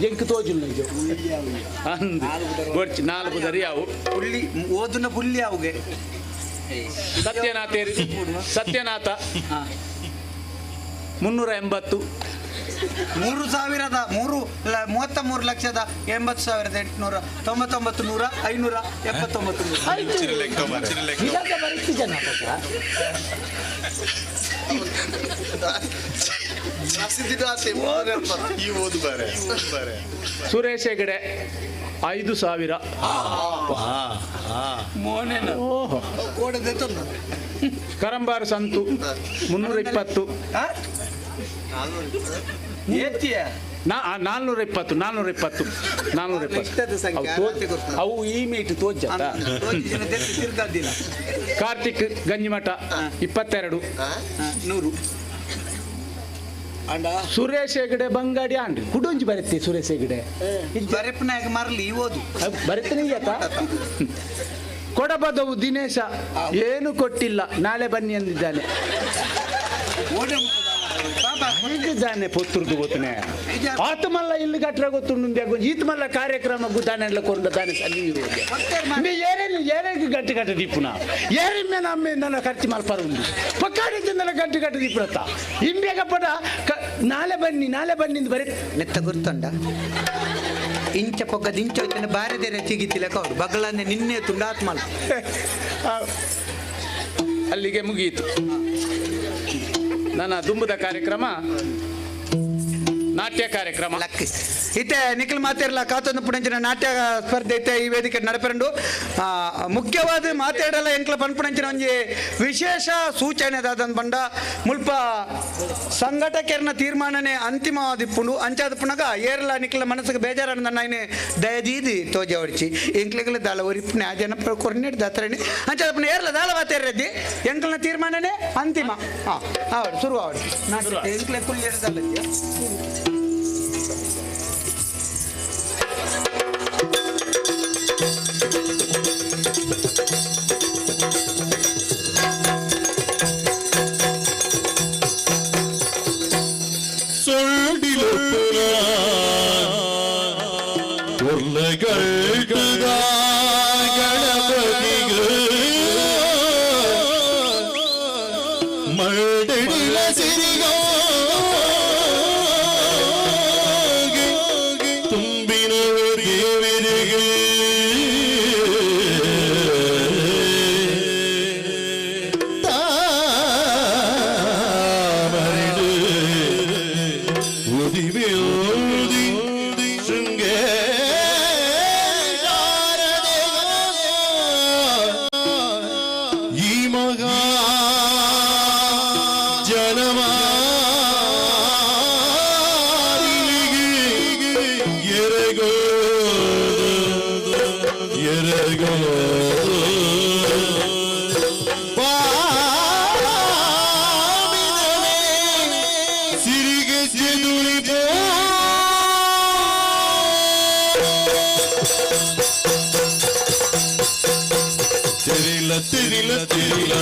ಎಂಕ್ ತೋಜುಲ್ಲ ಇದು ಅಂದು ಬರ್ಚಿ ನಾಲ್ಕು ದರಿ ಯಾವು ಪುಳ್ಳಿ ಓದುನ ಪುಳ್ಳಿ ಅವುಗೆ ಸತ್ಯನಾಥೇರಿ ಸತ್ಯನಾಥ 380 3,000 33,80,899 579 ಸುರೇಶ್ ಹೆಗಡೆ 5,000. ಕರಂಬಾರು ಸಂತು 320. 420 420 420 ಅವು ಈ ಮೀಟ್ ತೋಜ. ಕಾರ್ತಿಕ್ ಗಂಜಿಮಠ 22 100. ಸುರೇಶ್ ಹೆಗಡೆ ಬಂಗಾಡಿ ಆಂಡ್ರಿ ಕುಡೊಂಜಿ ಬರುತ್ತೆ. ಸುರೇಶ್ ಹೆಗಡೆ ಬರೆಪನಾಗ ಮರಲಿ ಓದು ಬರೆತನೇ ಕೊಡಬದವು ದಿನೇಶ ಏನು ಕೊಟ್ಟಿಲ್ಲ, ನಾಳೆ ಬನ್ನಿ ಅಂದಿದ್ದಾನೆ. ಇದ್ದಾನೆ ಪೊತ್ತುರ್ದು ಗೊತ್ತನೆ ಆತ ಮಲ್ಲ ಇಲ್ಲಿ ಗಟ್ರ ಗೊತ್ತುಂಡು ಈತ ಮಲ್ಲ ಕಾರ್ಯಕ್ರಮ ಗುದ್ದಾನೆ ಕೊಂಡ ದಾನೆ ಸಲ್ಲಿ ಏನೇನು ಏನೇನು ಗಂಟೆ ಗಂಟೆ ದೀಪುನ ಏರಿಮ್ಮೆ ನಮ್ಮ ನನ್ನ ಖರ್ಚು ಮಲ್ಪರ ಉಂಡು ಪಕ್ಕಾಡಿದ್ದೆಲ್ಲ ಗಂಟೆ ಗಂಟೆ ದೀಪುರತ್ತ ಇಂಬೇಗಪ್ಪಟ ನಾಳೆ ಬನ್ನಿ ನಾಳೆ ಬನ್ನಿ ಬರೀ ನೆತ್ತ ಗುರ್ತುಂಡ ಇಂಚ ಪೊಕ್ಕದ ಇಂಚ ಹೋಯ್ತಾನೆ ಬಾರದೆ ಚಿಗಿತಿಲ್ಲ ಕೌಡು ಬಗ್ಲನ್ನೇ ನಿನ್ನೆ ತುಂಡ ಆತ್ಮಲ್. ಅಲ್ಲಿಗೆ ಮುಗಿಯಿತು ನನ್ನ ದುಂಬುದ ಕಾರ್ಯಕ್ರಮ ನಾಟ್ಯ ಕಾರ್ಯಕ್ರಮ. ಇತ್ತೆ ನಿಖಿಲ್ ಮಾತೇರ್ಲ ಕಾತೊಂದು ಪುಣಂಚಿನ ನಾಟ್ಯ ಸ್ಪರ್ಧೆ ಇತ್ತೆ ಈ ವೇದಿಕೆ ನಡಪರಂಡು. ಮುಖ್ಯವಾದ ಮಾತಾಡಲ್ಲ ಎಂಕ್ಲ ಪನ್ಪುಣಂಚಿನ ಒಂಜಿ ವಿಶೇಷ ಸೂಚನೆ ದಾದನ್ ಬಂಡ ಮುಲ್ಪ ಸಂಘಟಕರ್ನ ತೀರ್ಮಾನನೆ ಅಂತಿಮವಾದಿಪ್ಪುಂಡು. ಅಂಚಾದ ಪುನಗ ಏರ್ಲ ನಿಖಿಲ ಮನಸ್ಸಿಗೆ ಬೇಜಾರನ್ನ ನಾಯಿನೆ ದಯದೀದಿ ತೋಜ ಹೊಡಿಚಿ ಎಂಕ್ಲೆಗ್ಲ ದಾಲ ಒರಿಪ್ಪುನೆ ಆ ಜನ ಕೊರ್ನೆಡ್ ದಾತ್ರನೆ ಅಂಚಾದ ಪುನ ಏರ್ಲ ದಾಲ ಮಾತೇರ್ರದ್ದಿ ಎಂಕ್ಲನ ತೀರ್ಮಾನನೆ ಅಂತಿಮ. ಹಾಂ ಆವಡು ಶುರು ಆವಡು ಎಂಕ್ಲೆ ಕುಲ್ ದಾಲ. ತುಂಬಿನ ಸಿರಿಗೆ ದುಳಿಪೋ ತೆರಿಲ ತೆರಿಲ ತೆರಿಲ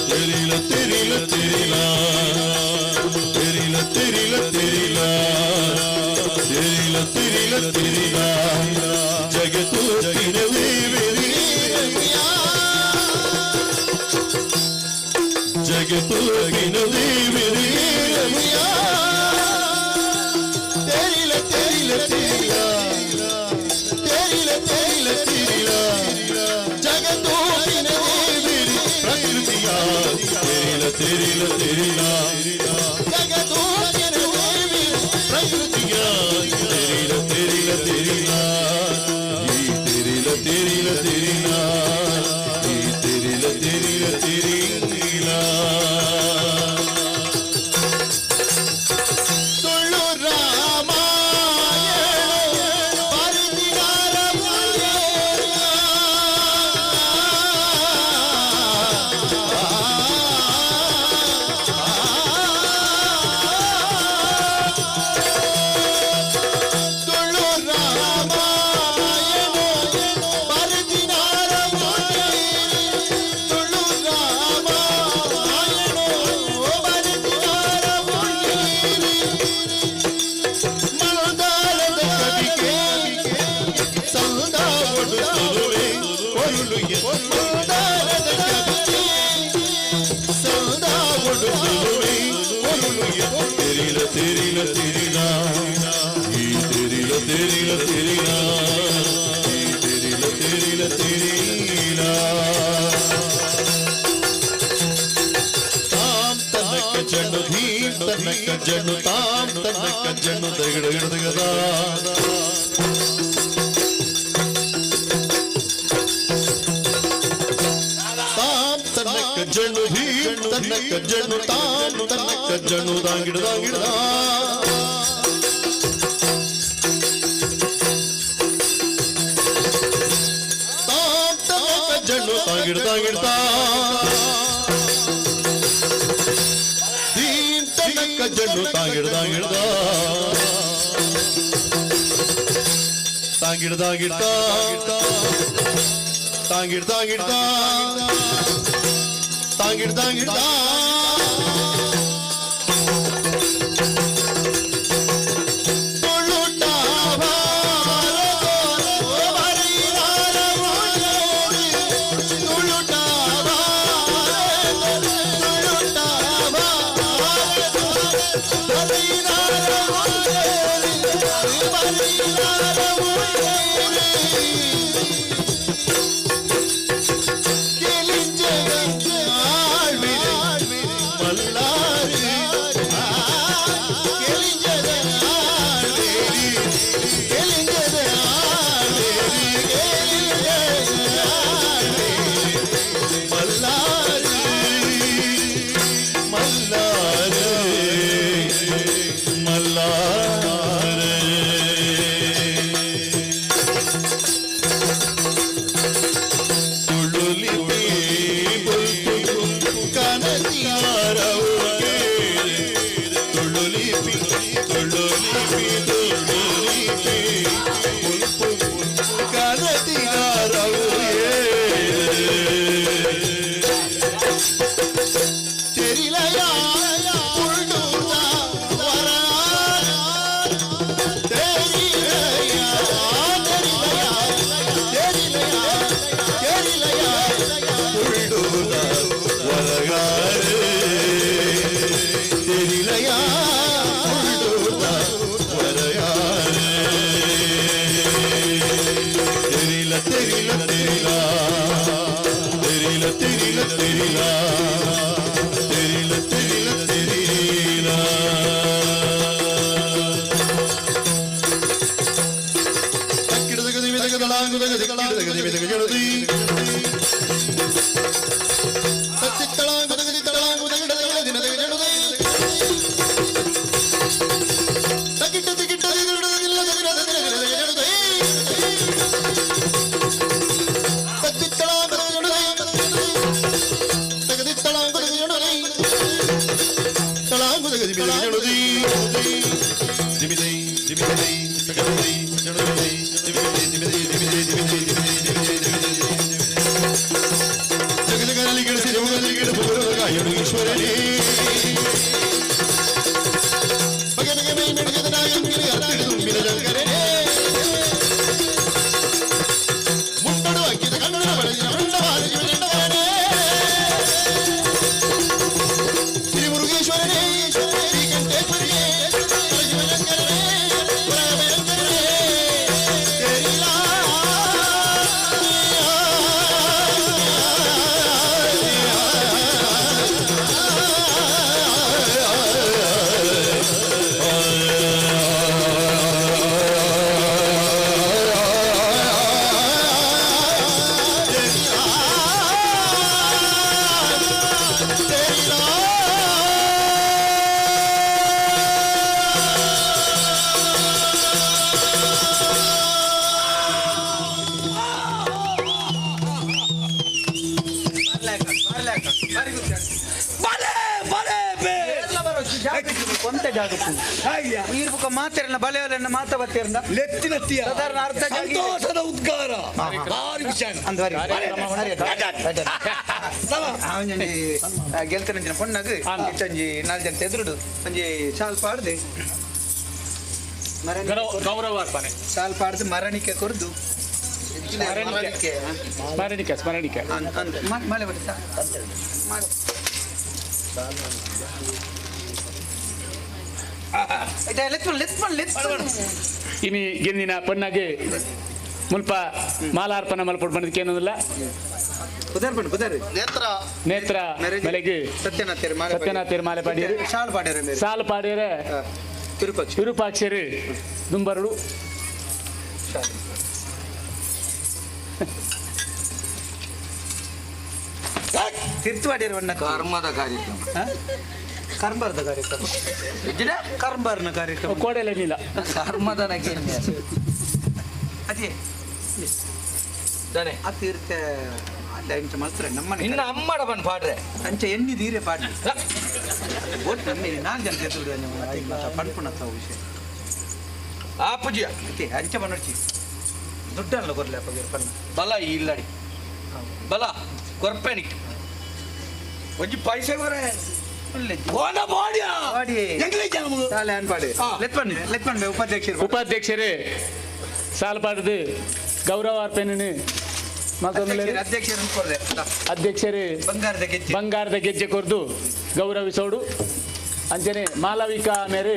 ತೆರಿಲ ತೆರಿಲ ತೆರಿಲ ತೆರಿಲ ತೆರಿಲ ತೆರಿಲ ತೆರಿಲ ತೆರಿಲ ತೆರಿಲ ಜಗತ್ತು ಜಗತ್ತು ತೆರಿಲ ತೆರಿಲ ತೆರಿಲ ತೆರಿಲ ತೆರಿಲ ತೆರಿಲ ಜಗತ್ತು ಪ್ರಕೃತಿಯ ತೆರಿಲ ತೆರಿಲ ತೆರಿಲ ಜಗತ್ತು ಪ್ರಕೃತಿಯ ತೆರಿಲ ತೆರಿಲ ತೆರಿಲ ಈ ತೆರಿಲ ತೆರಿಲ ತೆರಿಲ ಈ ತೆರಿಲ ತೆರಿಲ ತೆರಿಲ ತುಳು ರಾಮಾಯಣ ಪರಿದಿನಾರ ತುಳು ರಾಮಾಯಣ ಪರಿದಿನಾರ ತುಳು ರಾಮಾಯಣ ಪರಿದಿನಾರ ಮಲದಾಳದ ಕವಿಗೆ ಸಂದಾವಡು ತೊರುವೆ பொருಳು மலதாಳದ ಕವಿಗೆ ಸಂದಾವಡು ತೊರುವೆ பொருಳು தெரியல தெரியல தெரியல ಈ தெரியல தெரியல தெரியல ಈ தெரியல தெரியல தெரியல ತಾಂ ತನಕ ಜನು ಧೀಂ ತನಕ ಜನು ತಾಂ ತನಕ ಜನು ದಗಡ ಗಡಗದ ತಾಂ ತನಕ ಜನು ಧೀಂ ತನಕ ಜನು ತಾಂ ತನಕ ಜನು ದಾಂಗಿಡ ದಾಂಗಿಡ ತಾಂ ತನಕ ಜನು ತಾಂಗಿಡ ತಾಂಗಿಡ ಧೀಂ ತನಕ ಜನು ತಾಂಗಿಡ ತಾಂಗಿಡ ತಾಂಗಿಡ ತಾಂಗಿಡ ತಾಂಗಿಡ ತಾಂಗಿಡ ತಾಂಗಿಡ ತಾಂಗಿಡ ಜಾಗ ಈರ್ಬುಕ ಮಾತೆರನ ಬಲೆಯಲ್ಲ ಮಾತ ಬತ್ತೀರ್ನ ಲೆತ್ತಿನತ್ತಿಯ ಸಾಧಾರಣ ಅರ್ಧ ಜಾಗ ಇದೆ. ಸಂತೋಷದ ಉದ್ಗಾರ ಭಾರಿ ವಿಷಯ ಅವನೊಂಜಿ ಗೆಲ್ತನಂಚಿನ ಪೊಣ್ಣಗ್ ಇತ್ತೊಂಜಿ ನಾಲ್ ಜನ ಎದುರುಡು ಒಂಜಿ ಶಾಲ್ ಪಾಡ್ದೆ ಗೌರವಾರ್ಪಣೆ ಶಾಲ್ ಪಾಡ್ದು ಮರಣಿಕೆ ಕೊರ್ದು ಸ್ಮರಣಿಕೆ. ಸ್ಮರಣಿಕೆ ಸ್ಮರಣಿಕೆ ಮಳೆ ಬರ್ತಾ ಇನಿ ಗೆಂದಿನ ಪೊಣ್ಣಗೆ ಮುಲ್ಪ ಮಾಲಾರ್ಪಣೆ ಮಲ್ಪೊಡು ಬಂದಕ್ಕೆ ಏನೊಂದಿಲ್ಲ ಪುದರ್ ಪುದರ್ ನೇತ್ರ ನೇತ್ರ ಮಲೆಗೆ ಸತ್ಯನಾಥೇರ್ ಮಾಲೆ ಸತ್ಯನಾಥೇರ್ ಮಾಲೆ ಪಾಡಿಯರು ಶಾಲ್ ಪಾಡ್ಯರು ಮೇರೆ. ಸಾಲು ಪಾಡಿಯರೆ ವಿರೂಪಾಕ್ಷ ವಿರೂಪಾಕ್ಷರು ದುಂಬರುಡು ತಿರ್ತುವಾಡಿಯರು ಒಣ್ಣ ಕರ್ಮದ ಕಾರ್ಯಕ್ರಮ ಕರ್ಮದ ಕಾರ್ಯಕ್ರಮ ಕರ್ಮರ್ನ ಕಾರ್ಯಕ್ರಮ ಕೋಡೆಲೇನಿಲ್ಲ ಕರ್ಮದ ಅದೇ ದಾನೆ ಆ ತೀರ್ಥ ಅಲ್ಲ ಇಂಚ ಮಲ್ತ್ರೆ ನಮ್ಮನೆ ಇನ್ನ ಅಮ್ಮಡ ಬಂದು ಪಾಡ್ರೆ ಅಂಚ ಎಣ್ಣಿ ಧೀರೆ ಪಾಡ್ಲಿ ಒಟ್ಟು ನಮ್ಮ ನಾಲ್ಕು ಜನ ಎದುರು ಪಣ್ಪುಣ ತಾವು ವಿಷಯ ಆ ಪೂಜ್ಯ ಅದೇ ಅಂಚ ಬನ್ನೊಡ್ಚಿ ದುಡ್ಡಲ್ಲ ಕೊರ್ಲೆ ಅಪ್ಪ ಪಣ್ಣ ಬಲ ಇಲ್ಲಡಿ ಬಲ ಕೊರ್ಪೆನಿಕ್ ಒಂಜಿ ಪೈಸೆ ಕೊರೆ ಓನ ಬಾಡಿಯ ಬಾಡಿ ಎಂಗ್ಲೇ ಜನ ತಾಲೆ ಅನ್ಪಾಡಿ ಲೆತ್ ಬನ್ನಿ ಲೆತ್ ಬನ್ನಿ ಉಪಾಧ್ಯಕ್ಷರು ಉಪಾಧ್ಯಕ್ಷರೇ ಸಾಲು ಪಾಡ್ದು ಗೌರವಾರ್ಪಣೆ ಮತ್ತೊಂದು ಅಧ್ಯಕ್ಷರು ಕೊರ್ರೆ ಅಧ್ಯಕ್ಷರೇ ಬಂಗಾರದ ಗೆಜ್ಜೆ ಬಂಗಾರದ ಗೆಜ್ಜೆ ಕೊರ್ದು ಗೌರವಿಸೋಡು ಅಂಚನೆ ಮಾಲವಿಕಾ ಮೇರೆ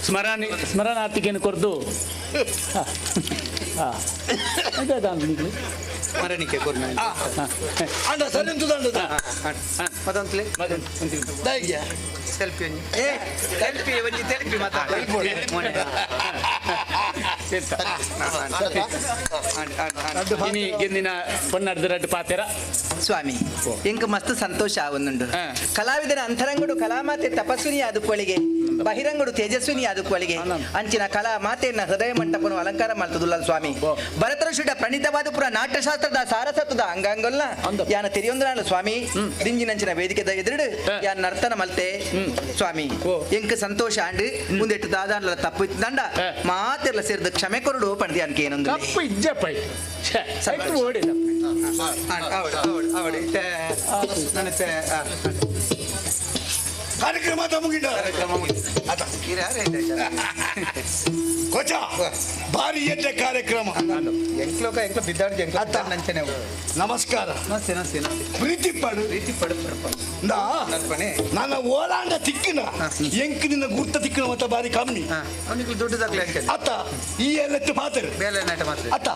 ಸ್ಮರಣಿ ಸ್ಮರಣಾರ್ಥಿಕೆಯನ್ನು ಕೊರ್ದು ಸ್ಮರಣಿಕೆ ಕೊರ್ನ ಅಂಡ ಸರಿ ದಂಡ ಮತ್ತೊಂದ್ಲೆ ದೈಗ್ಯ ಸೆಲ್ಫಿ ಒಂಜಿ ಏ ಸೆಲ್ಫಿ ಒಂಜಿ ಸೆಲ್ಫಿ ಮಾತಾಡ ಇನಿ ಗೆಂದಿನ ಪೊನ್ನಡ್ದು ರಡ್ಡು ಪಾತೆರ ಸ್ವಾಮಿ ಎಂಕ್ ಮಸ್ತ್ ಸಂತೋಷ ಆವೊಂದುಂಡು ಕಲಾವಿದರ ಅಂತರಂಗಡು ಕಲಾಮಾತೆ ತಪಸ್ವಿನಿ ಆದುಕೊಳ್ಳಿಗೆ ಬಹಿರಂಗಡು ತೇಜಸ್ವಿನಿ ಆದುಕೊಳ್ಳಿಗೆ ಅಂಚಿನ ಕಲಾ ಮಾತೆಯನ್ನ ಹೃದಯ ಮಂಟಪನು ಅಲಂಕಾರ ಮಾಡ್ತದುಲ್ಲ ಸ್ವಾಮಿ ಭರತಋಷಿಡ ಪ್ರಣೀತವಾದ ಪುರ ನಾಟ್ಯಶಾಸ್ತ್ರದ ಸಾರಸತ್ವದ ಅಂಗಾಂಗಲ್ಲ ಯಾನ ತೆರಿಯೊಂದ್ರಾನು ಸ್ವಾಮಿ ದಿಂಜಿನಂಚಿನ ವೇದಿಕೆದ ಎದುರುಡು ಯಾನ್ ನರ್ತನ ಮಲ್ತೆ ಸ್ವಾಮಿ ಎಂಕ್ ಸಂತೋಷ ಆಂಡ್ ಮುಂದೆಟ್ಟು ದಾದಾನ್ಲ ತಪ್ಪು ದಂಡ ಮಾತೆಲ್ಲ ಸೇರಿದ ಕ್ಷಮೆ ಕೊರಡು ಪಂಡಿ ಅನ್ಕೆ ಏನೊಂದು ತಪ್ಪು ಇಜ್ಜಪ್ಪ ಓಡಿ ಕಾರ್ಯಕ್ರಮ ಮುಗಿಡ ಕೊಚ ಭಾರಿ ಎಡ್ಡೆ ಕಾರ್ಯಕ್ರಮ ಎಂಕ್ಲೋಕ ಎಂಕ್ಲ ಬಿದ್ದಾಡ್ದು ಎಂಕ್ಲ ನಂಚನೆ ನಮಸ್ಕಾರ ನಮಸ್ತೆ ನಮಸ್ತೆ ನಮಸ್ತೆ ಪ್ರೀತಿ ಪಡು ಪ್ರೀತಿ ಪಡು ಪಡಪ ನಾ ನನ್ನ ಓಲಾಂಡ ತಿಕ್ಕಿನ ಎಂಕ್ ನಿನ್ನ ಗುರ್ತ ತಿಕ್ಕಿನ ಮತ್ತ ಬಾರಿ ಕಮ್ಮಿ ಅವನಿಗೆ ದುಡ್ಡು ದಾಖಲೆ ಅಂಚನೆ ಅತ್ತ ಈ ಎಲ್ಲತ್ತು ಪಾತೆರು ಬೇಲೆ ನಾಟ ಮಾತ್ರ ಅತ್ತ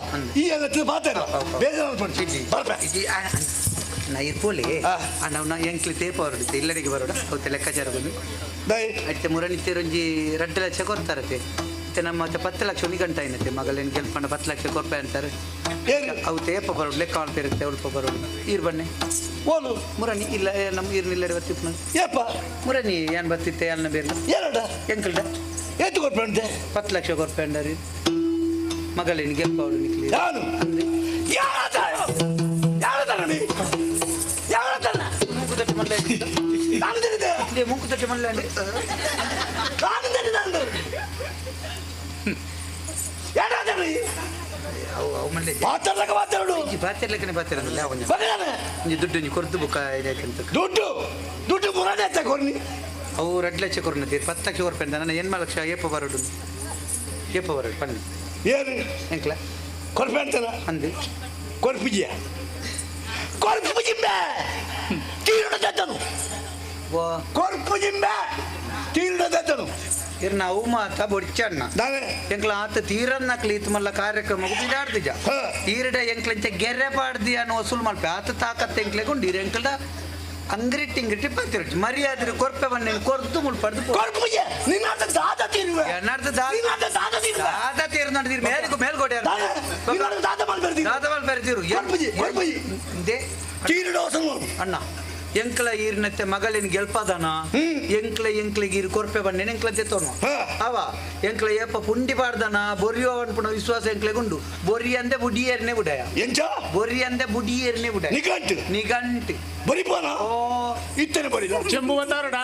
ಈ ಎಲ್ಲತ್ತು ಪಾತೆರು ಬೇಜಾರು ಪಡ್ತಿ ಬರ್ಪೆ ನಾ ಇರ್ಪೋಲಿ ನಾವು ನಾ ಎಂಕ್ಲಿ ತೇಪ ಹೊರಡುತ್ತೆ ಇಲ್ಲಡಿಗೆ ಬರೋಡ ಅವತ್ತೆ ಲೆಕ್ಕಾಚಾರ ಬಂದು ಅತ್ತೆ ಮುರಣಿತೇರೊಂಜಿ 2 ಲಕ್ಷ ಕೊಡ್ತಾರತೆ ಮತ್ತೆ ನಮ್ಮ ಮತ್ತೆ 10 ಲಕ್ಷ ಗಂಟ ಏನತ್ತೆ ಮಗಳೇನು ಗೆಲ್ಪಂಡ 10 ಲಕ್ಷ ಕೊರ್ಪೆ ಅಂತಾರೆ ಅವು ತೇಪ ಬರೋಡು ಲೆಕ್ಕ ಮಾಡ್ತಿರುತ್ತೆ ಉಲ್ಪ ಬರೋಡು ಈರ್ ಬನ್ನಿ ಓಲು ಮುರಣಿ ಇಲ್ಲ ನಮ್ಮ ಈರ್ನಿಲ್ಲಡೆ ಬರ್ತಿತ್ತು ಏಪ ಮುರಣಿ ಏನ್ ಬರ್ತಿತ್ತೆ ಅನ್ನ ಬೇರೆ ಏನಡ ಎಂಕಲ್ಡ ಏತು ಕೊರ್ಪೆ 10 ಲಕ್ಷ ಕೊರ್ಪೆ ಅಂಡಾರಿ ಮಗಳೇನು ಗೆಲ್ಪವಳು ನಿಕ್ಲಿ ಯಾರು ಯಾರ ಯಾರ ತರಣಿ ಯಾರ ತರಣ ನಾನು తెలియదు ಮೂಕು ತಟ್ಟೆ ಮಲ್ಲ ನಾನು తెలియదు ಪಾತ್ರಲಕ ಮಾತಾಡು ಪಾತ್ರಲಕನೆ ಪಾತ್ರಲ್ಲ ಒಂಜಿ ದುಡ್ಡು ಒಂಜಿ ಕೊರ್ದು ಬುಕ್ಕ ಇದಾಯ್ತಂತ ದುಡ್ಡು ದುಡ್ಡು ಮುರಾನೆ ಅತ್ತ ಕೊರ್ನಿ ಅವು 2 ಲಕ್ಷ ಕೊರ್ನ 10 ಲಕ್ಷ ಕೊರ್ಪೆ ಅಂತ ನಾನು 8 ಲಕ್ಷ ಏಪ ಬರೋಡು ಏಪ ಬರೋಡು ಪನ್ನಿ ಏನು ಎಂಕ್ಲ ಕೊರ್ಪೆ ಅಂತಾರ ಅಂದು ಕೊರ್ಪಿಜಿಯ ಕೊರ್ಪುಜಿಂಬೆ ತೀರುಡ ದತ್ತನು ಕೊರ್ಪುಜಿಂಬೆ ತೀರುಡ ದತ್ತನು ಇರ್ ನಾವು ಮಾತ ಬೊಡ್ಚಣ್ಣ ಎಂಕ್ಲ ಆತ ತೀರನ್ನಕ್ಲಿ ಇತ್ತು ಮಲ್ಲ ಕಾರ್ಯಕ್ರಮ ಬಿಡಾಡ್ದಿಜ ಈರಡ ಎಂಕ್ಲಂಚ ಗೆರೆ ಪಾಡ್ದಿ ಅನ್ನೋ ವಸೂಲ್ ಮಲ್ಪೆ ಆತ ತಾಕತ್ ಎಂಕ್ಲೆ ಕೊಂಡು ಈರ ಎಂಕ್ಲದ ಅಂಗ್ರಿಟ್ಟಿ ಇಂಗ್ರಿಟ್ಟಿ ಪಾತಿರೊಚ್ಚು ಮರ್ಯಾದ್ರೆ ಕೊರ್ಪೆ ಬನ್ನಿ ಕೊರ್ದು ಮುಲ್ಪಡ್ದು ಕೊರ್ಪುಜೆ ನಿನ್ನಾತ ದಾದ ತೀರುವೆ ಎನ್ನಾರ್ದ ದಾದ ನಿನ್ನಾತ ದಾದ ತೀರುವೆ ದಾದ ತೀರು ನೋಡಿದಿರಿ ಮೇಲ್ಗು ಮೇಲ್ಗೋಡೆ ನಿನ್ನಾತ ದಾದ ಮಲ್ಬೆರ್ದಿರು ದಾದ ಮಲ್ಬೆರ್ದಿರು ಕೊರ್ಪುಜಿ ಕೊರ್ಪುಜಿ they ತೀರುಡ ವಸೂಲ್ ಅಣ್ಣ ಎಂಕ್ಲ ಈರ್ನತ್ತೆ ಮಗಳಿನ ಗೆಲ್ಪದನ ಎಂಕ್ಲ ಎಂಕ್ಲಿಗೆ ಈರು ಕೊರ್ಪೆ ಬನ್ನೆ ಎಂಕ್ಲ ತೆತ್ತೋನು ಅವ ಎಂಕ್ಲ ಏಪ ಪುಂಡಿ ಪಾಡ್ದನ ಬೊರಿಯೋ ಅನ್ಪುಣ ವಿಶ್ವಾಸ ಎಂಕ್ಲೆಗುಂಡು ಬೊರಿ ಅಂದೆ ಬುಡಿಯೇರ್ನೆ ಬುಡಯ ಎಂಚ ಬೊರಿ ಅಂದೆ ಬುಡಿಯೇರ್ನೆ ಬುಡಯ ನಿಘಂಟು ನಿಘಂಟು ಬರಿಪೋನ ಓ ಇತ್ತನೆ ಬರಿದ ಚೆಂಬು ಬಂದಾರಡ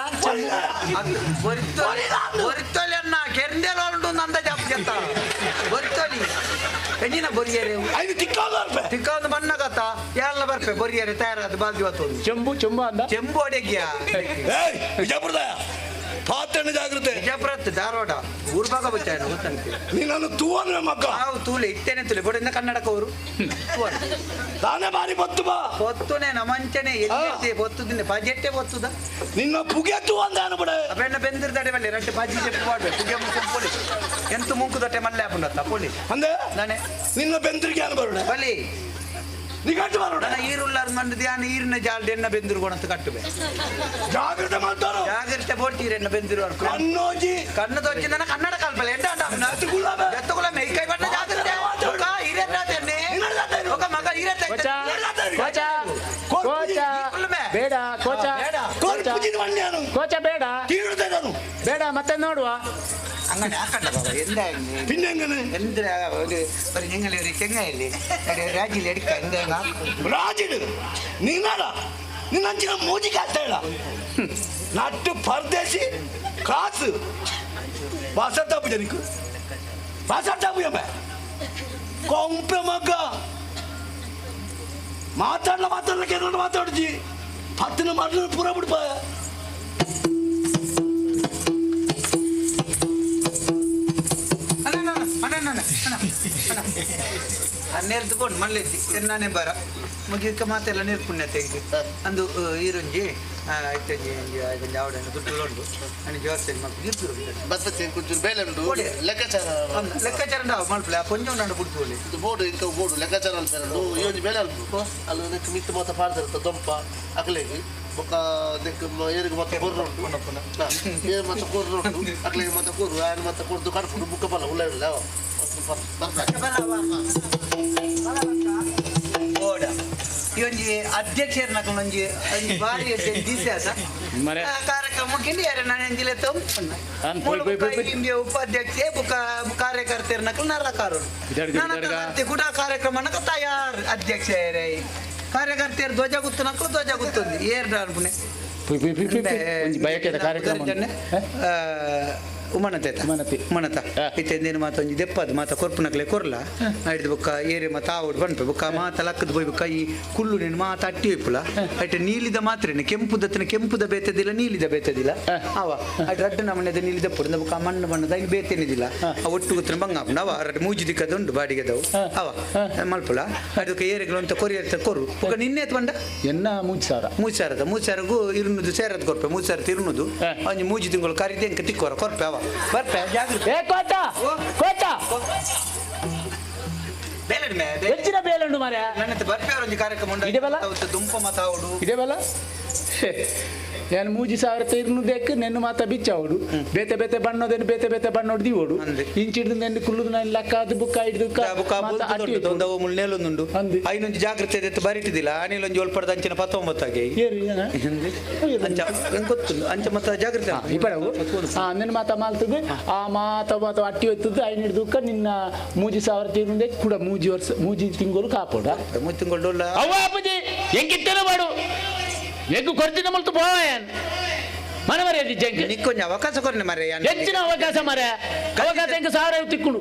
ಬೊರಿತೊಲಿ ಅಣ್ಣ ಕೆಂದೆಲ ಉಂಟು ನಂದ ಜಾಪ್ ಚೆತ್ತ ಬೊರಿತೊಲಿ ಎಂಜಿನ ಬೊರಿಯರೆ ಐದು ತಿಕ್ಕಾದ ಬರ್ಪೆ ತಿಕ್ಕಾದ ಬಣ್ಣ ಕತ್ತ ಎಲ್ಲ ಬರ್ಪೆ ಬೊರಿಯರೆ ತಯಾರಾದ ಬಾಲ್ದಿ ಹೊತ್ತು ಚೆಂಬು ಚೆಂಬು ಅಂದ ಚೆಂಬು ಅಡೆಗಿಯ ಏಯ್ ವಿಜಯಪುರದ ಪಾತ್ರನ ಜಾಗೃತೆ ವಿಜಯಪುರ ಧಾರವಾಡ ಊರ್ ಭಾಗ ಬಚ್ಚಾಯ ಗೊತ್ತಂತೆ ನೀನನ್ನು ತೂವನ ಮಕ್ಕ ನಾವು ತೂಲೆ ಇತ್ತೇನೆ ತೂಲೆ ಬೊಡಿಂದ ಕನ್ನಡಕ ಅವರು ತಾನೇ ಬಾರಿ ಬತ್ತು ಬಾ పొత్తునే నమంచనే ಎಲ್ಲಿ పొత్తుదింది పజెట్టే పొత్తుదా ನಿನ್ನ ಪುಗೆ ತೂವಂದ ಬಿಡ ಬೆಣ್ಣ ಬೆಂದಿರ್ದಾಡೆ ಬಲ್ಲೆ ರಟ್ಟು ಪಜಿ చెప్పు వాడు ಪುಗೆ ಮುಂಕು ಎಂತ ಮುಂಕು ದೊಟ್ಟೆ ಮಲ್ಲೆ ಹಾಪುಂಡತ್ತ ಪೊಲಿ ಅಂದೆ ನಾನೇ ನಿನ್ನ ಬೆಂದ್ರಿಗೆ ಅನು ಬರುಡ ಬಲಿ ನಿಘಂಟು ಬರುಡ ನನ್ನ ಈರುಲ್ಲಾರ್ ಮಂಡ ಧ್ಯಾನ ಈರಿನ ಜಾಲ್ಡ್ ಎನ್ನ ಬೆಂದಿರು ಕೊಣಂತ ಕಟ್ಟುವೆ ಜಾಗ್ರತೆ ಮಾಡ್ತಾರೋ ಜಾಗ್ರತೆ ಬೋಡ್ತೀರ ಎನ್ನ ಬೆಂದಿರು ಕಣ್ಣೋಜಿ ಕಣ್ಣು ದೊಚ್ಚಿ ನನ್ನ ಕನ್ನಡ ಕಲ್ಪಲೆ ಎಂಟ ಎತ್ತುಗುಲ ಮೇಯ್ಕೈ ಬಣ್ಣ ಜಾಗ್ರತೆ ఒక ಈರೆತ್ತಾತೇನೆ ఒక ಮಗ ಈರೆತ್ತ ಕೋಚ ಕೋಚ ಕೋಚ ಬೇಡ ಕೋಚ ಬೇಡ. ಕೋಚ ಬೇಡ ಬೇಡ ಮತ್ತೆ ನೋಡುವ അങ്ങനെ ആക്കണ്ട ബാബ എന്താ പിന്നെ എങ്ങനെ എന്തിനാ ഒരു ഒരു ഞങ്ങളെ ഒരു ചെങ്ങായില്ലേ ഒരു രാജിയിൽ എടുക്ക എന്താ ರಾಜಿಡು ನಿನ್ನಡ ನಿನ್ನಂಚಿನ ಮೂಜಿ ಕಾಸ್ತಾ ನಟ್ಟು ಪರದೇಶಿ ಕಾಸು ವಾಸಟ್ಟಾಪು ಜನಕ್ಕೆ ವಾಸಟ್ಟಾಪು ಎಂಬ ಕೊಂಪೆ ಮಗ್ಗ ಮಾತಾಡಲ ಮಾತಾಡಲಿಕ್ಕೆ ಏನೋ ಮಾತಾಡ್ಜಿ ಪತ್ತಿನ ಮರಳು ಪೂರ ಬಿಡ್ಪ ನೇರ್ದುಕೊಂಡು ಮಲ್ಲೆತ್ತಿ ಎನ್ನಾನೆ ಬರ ಮುಗಿಯಕ್ಕೆ ಮಾತೆಲ್ಲ ನೇರ್ಪುಣ್ಯ ತೆಗೆದು ಅಂದು ಈರೊಂಜಿ ಇತ್ತೊಂಜಿ ಒಂಜಿ ಒಂಜಿ ಆವಡನ್ನು ದುಡ್ಡು ಉಂಡು ಅಂಡ್ ಜೋರ್ಸೆಲ್ ಮಲ್ಪು ಇರ್ತಿರು ಬಸ್ ಬಸ್ కొంచెం ಬೇಲೆ ಉಂಟು ಲೆಕ್ಕಾಚಾರ ಲೆಕ್ಕಾಚಾರ ಉಂಡು ಮಲ್ಪಲೆ ಆ ಕೊಂಚ ಉಂಡು ಬಿಡ್ತು ಇದು ಬೋರ್ಡು ಇಂಕ ಬೋರ್ಡು ಲೆಕ್ಕಾಚಾರ ಅಲ್ಪೇರಂಡು ಈ ಒಂಜಿ ಬೇಲೆ ಅಲ್ಪ ಅಲ್ಲಿ ನೆಕ್ ಮಿತ್ತು ಮಾತ ಪಾಡ್ದಿರ್ತ ದೊಂಪ ಅಕ್ಲೆಗ್ ಬೊಕ್ಕ ನೆಕ್ ಏರಿಗೆ ಮಾತ ಕೊರ್ರು ಉಂಟು ಏರು ಮಾತ ಕೊರ್ರು ಉಂಟು ಅಕ್ಲೆಗ್ ಮಾತ ಕೊರ್ರು ಆಯನ ಮಾತ ಕೊರ್ದು ಕಡ್ಪುಡು ಬುಕ್ಕ ಬಲ ಉಲ್ಲ ಇಲ್ಲ ಓಡ ಈ ಒಂಜಿ ಅಧ್ಯಕ್ಷರನಕುಲು ಒಂಜಿ ಒಂಜಿ ಬಾರಿ ದಿಸೆ ಆತ ಮರೆ. ಆ ಕಾರ್ಯಕ್ರಮ ಕಿಂಡಿ ನಾನು ಎಂಜಿಲೆ ಅನ್ ಪೋಯ್ ಪೋಯ್ ಪೋಯ್ ಪೋಯ್. ಇಂಡಿಯಾ ಉಪಾಧ್ಯಕ್ಷೆ ಬುಕ್ಕ ಕಾರ್ಯಕರ್ತರನಕುಲು ನರಕಾರು ಇದಾಡ್ಗ, ಇದಾಡ್ಗ. ಕೂಡ ಕಾರ್ಯಕ್ರಮನಕ ತಯಾರ್ ಅಧ್ಯಕ್ಷ ಕಾರ್ಯಕರ್ತೆಯರು ಧ್ವಜ ಗುತ್ತನಕಲು ಧ್ವಜ ಗುತ್ತೊಂದು ಏರ್ ಅನ್ಪುಣೆ ಪೋಯ್ ಪೋಯ್ ಪೋಯ್ ಪೋಯ್ ಪೋಯ್. ಒಂಜಿ ಬಯಕೆದ ಕಾರ್ಯಕ್ರಮ ಉಂಟು. ಉಮನತೆ ಉಮನತೆ ಉಮನತ ಇತ್ತೆಂದೇನು ಮಾತ ಒಂಜಿ ದೆಪ್ಪದು ಮಾತ ಕೊರ್ಪುನಕ್ಲೆ ಕೊರ್ಲ ಐಡ್ದು ಬೊಕ್ಕ ಏರೆ ಮಾತ ಆವಡ್ ಪನ್ಪೆ ಬೊಕ್ಕ ಮಾತ ಲಕ್ಕದ ಪೋಯ್ ಬೊಕ್ಕ ಈ ಕುಲ್ಲು ನೀನು ಮಾತ ಅಟ್ಟಿ ಒಯ್ಪುಲ ಐಟ್ ನೀಲಿದ ಮಾತ್ರೇನೆ ಕೆಂಪುದತ್ತನ ಕೆಂಪುದ ಬೇತದಿಲ್ಲ ನೀಲಿದ ಬೇತದಿಲ್ಲ ಅವ ಐಟ್ ರಡ್ಡು ನಮನೆದ ನೀಲಿದ ಪುಡಿದ ಬೊಕ್ಕ ಮಣ್ಣು ಬಣ್ಣದ ಐನ್ ಬೇತೇನಿದಿಲ್ಲ ಆ ಒಟ್ಟು ಗೊತ್ತಿನ ಬಂಗ ಆಪುಂಡು ಅವ ರಡ್ಡು ಮೂಜಿ ದಿಕ್ಕದ ಉಂಡು ಬಾಡಿಗೆದವು ಅವ ಮಲ್ಪುಲ ಅದಕ್ಕೆ ಏರೆಗಳು ಅಂತ ಕೊರಿಯರ್ ಕೊರು ಬೊಕ್ಕ ನಿನ್ನೆ ಬಂಡ ಎನ್ನ ಮೂಜಿ ಸಾವಿರ ಮೂಜಿ ಸಾವಿರದ ಮೂಜಿ ಸಾವಿರಗೂ ಇರುನದು ಸೇರದ್ ಕೊರ್ಪೆ ಮೂಜಿ ಸಾವಿರದ ಇರುನದು ಒಂಜಿ ಮೂಜಿ ತಿಂಗಳು ಕರಿದೆ ಅಂಕ ತಿಕ್ಕೋರ ಕೊರ್ಪೆ ಅವ ಬರ್ಪೆ ಜಾಗ್ರತೆ ಏ ಕೋಚ ಕೋಚ ಬೇಲೆಡ್ ಮೇ ಹೆಚ್ಚಿನ ಬೇಲುಂಡು ಮಾರ್ಯ ನನ್ನ ಬರ್ಪೆ ಒಂಜಿ ಕಾರ್ಯಕ್ರಮ ಉಂಡು ಇದೇ ಬಲ? ಅವತ್ತು ದುಂಪ ಮತ ಅವಡು ಇದೇ ಬಲ ನಾನು ಮೂಜಿ ಸಾವಿರ ತೀರ್ನು ದೇಕ್ ನೆನ್ನು ಮಾತ ಬಿಚ್ಚಾವಡು ಬೇತೆ ಬೇತೆ ಬಣ್ಣೋದೇನು ಬೇತೆ ಬೇತೆ ಬಣ್ಣೋಡು ದಿವೋಡು ಇಂಚಿಡ್ದು ನೆನ್ನು ಕುಲ್ಲುದು ನಾನು ಲಕ್ಕ ಅದು ಬುಕ್ಕ ಹಿಡ್ದು ಬುಕ್ಕ ಒಂದು ಮುಳ್ನೇಲೊಂದುಂಡು ಐನೊಂಜಿ ಜಾಗ್ರತೆ ದೆತ್ತು ಬರಿಟಿದಿಲ್ಲ ಆನಿಲೊಂಜಿ ಒಲ್ಪಡ್ದ ಅಂಚಿನ ಪತ್ತೊಂಬತ್ತಾಗೆ ಅಂಚ ನಂಗೆ ಗೊತ್ತುಂಡು ಅಂಚ ಮತ್ತ ಜಾಗ್ರತೆ ಇಪ್ಪಡವು ಆ ನಿನ್ನ ಮಾತ ಮಾಲ್ತದೆ ಆ ಮಾತ ಮಾತ ಅಟ್ಟಿ ಹೊತ್ತದ್ದು ಐನ ಹಿಡ್ದು ನಿನ್ನ ಮೂಜಿ ಸಾವಿರ ತೀರ್ನು ದೇಕ್ ಕೂಡ ಮೂಜಿ ವರ್ಷ ಮೂಜಿ ತಿಂಗಳು ಕಾಪೋಡ ಮೂಜಿ ತಿಂಗಳು ಅವ್ವ ಅಪ್ಪಾಜಿ ಎಂಕಿತ್ತೇನೆ ಮಾಡು ಎಂಕು ಕೊರ್ತಿನ ಮುಲ್ತು ಪೋಯನ್ ಮನ ಮರ್ಯಾದೆ ಜಂಕ್ ನಿಕ್ಕೊಂಜಿ ಅವಕಾಶ ಕೊರ್ನೆ ಮರೆ ಹೆಚ್ಚಿನ ಅವಕಾಶ ಮರೆ ಅವಕಾಶ ಎಂಕ ಸಾವಿರ ತಿಕ್ಕುಂಡು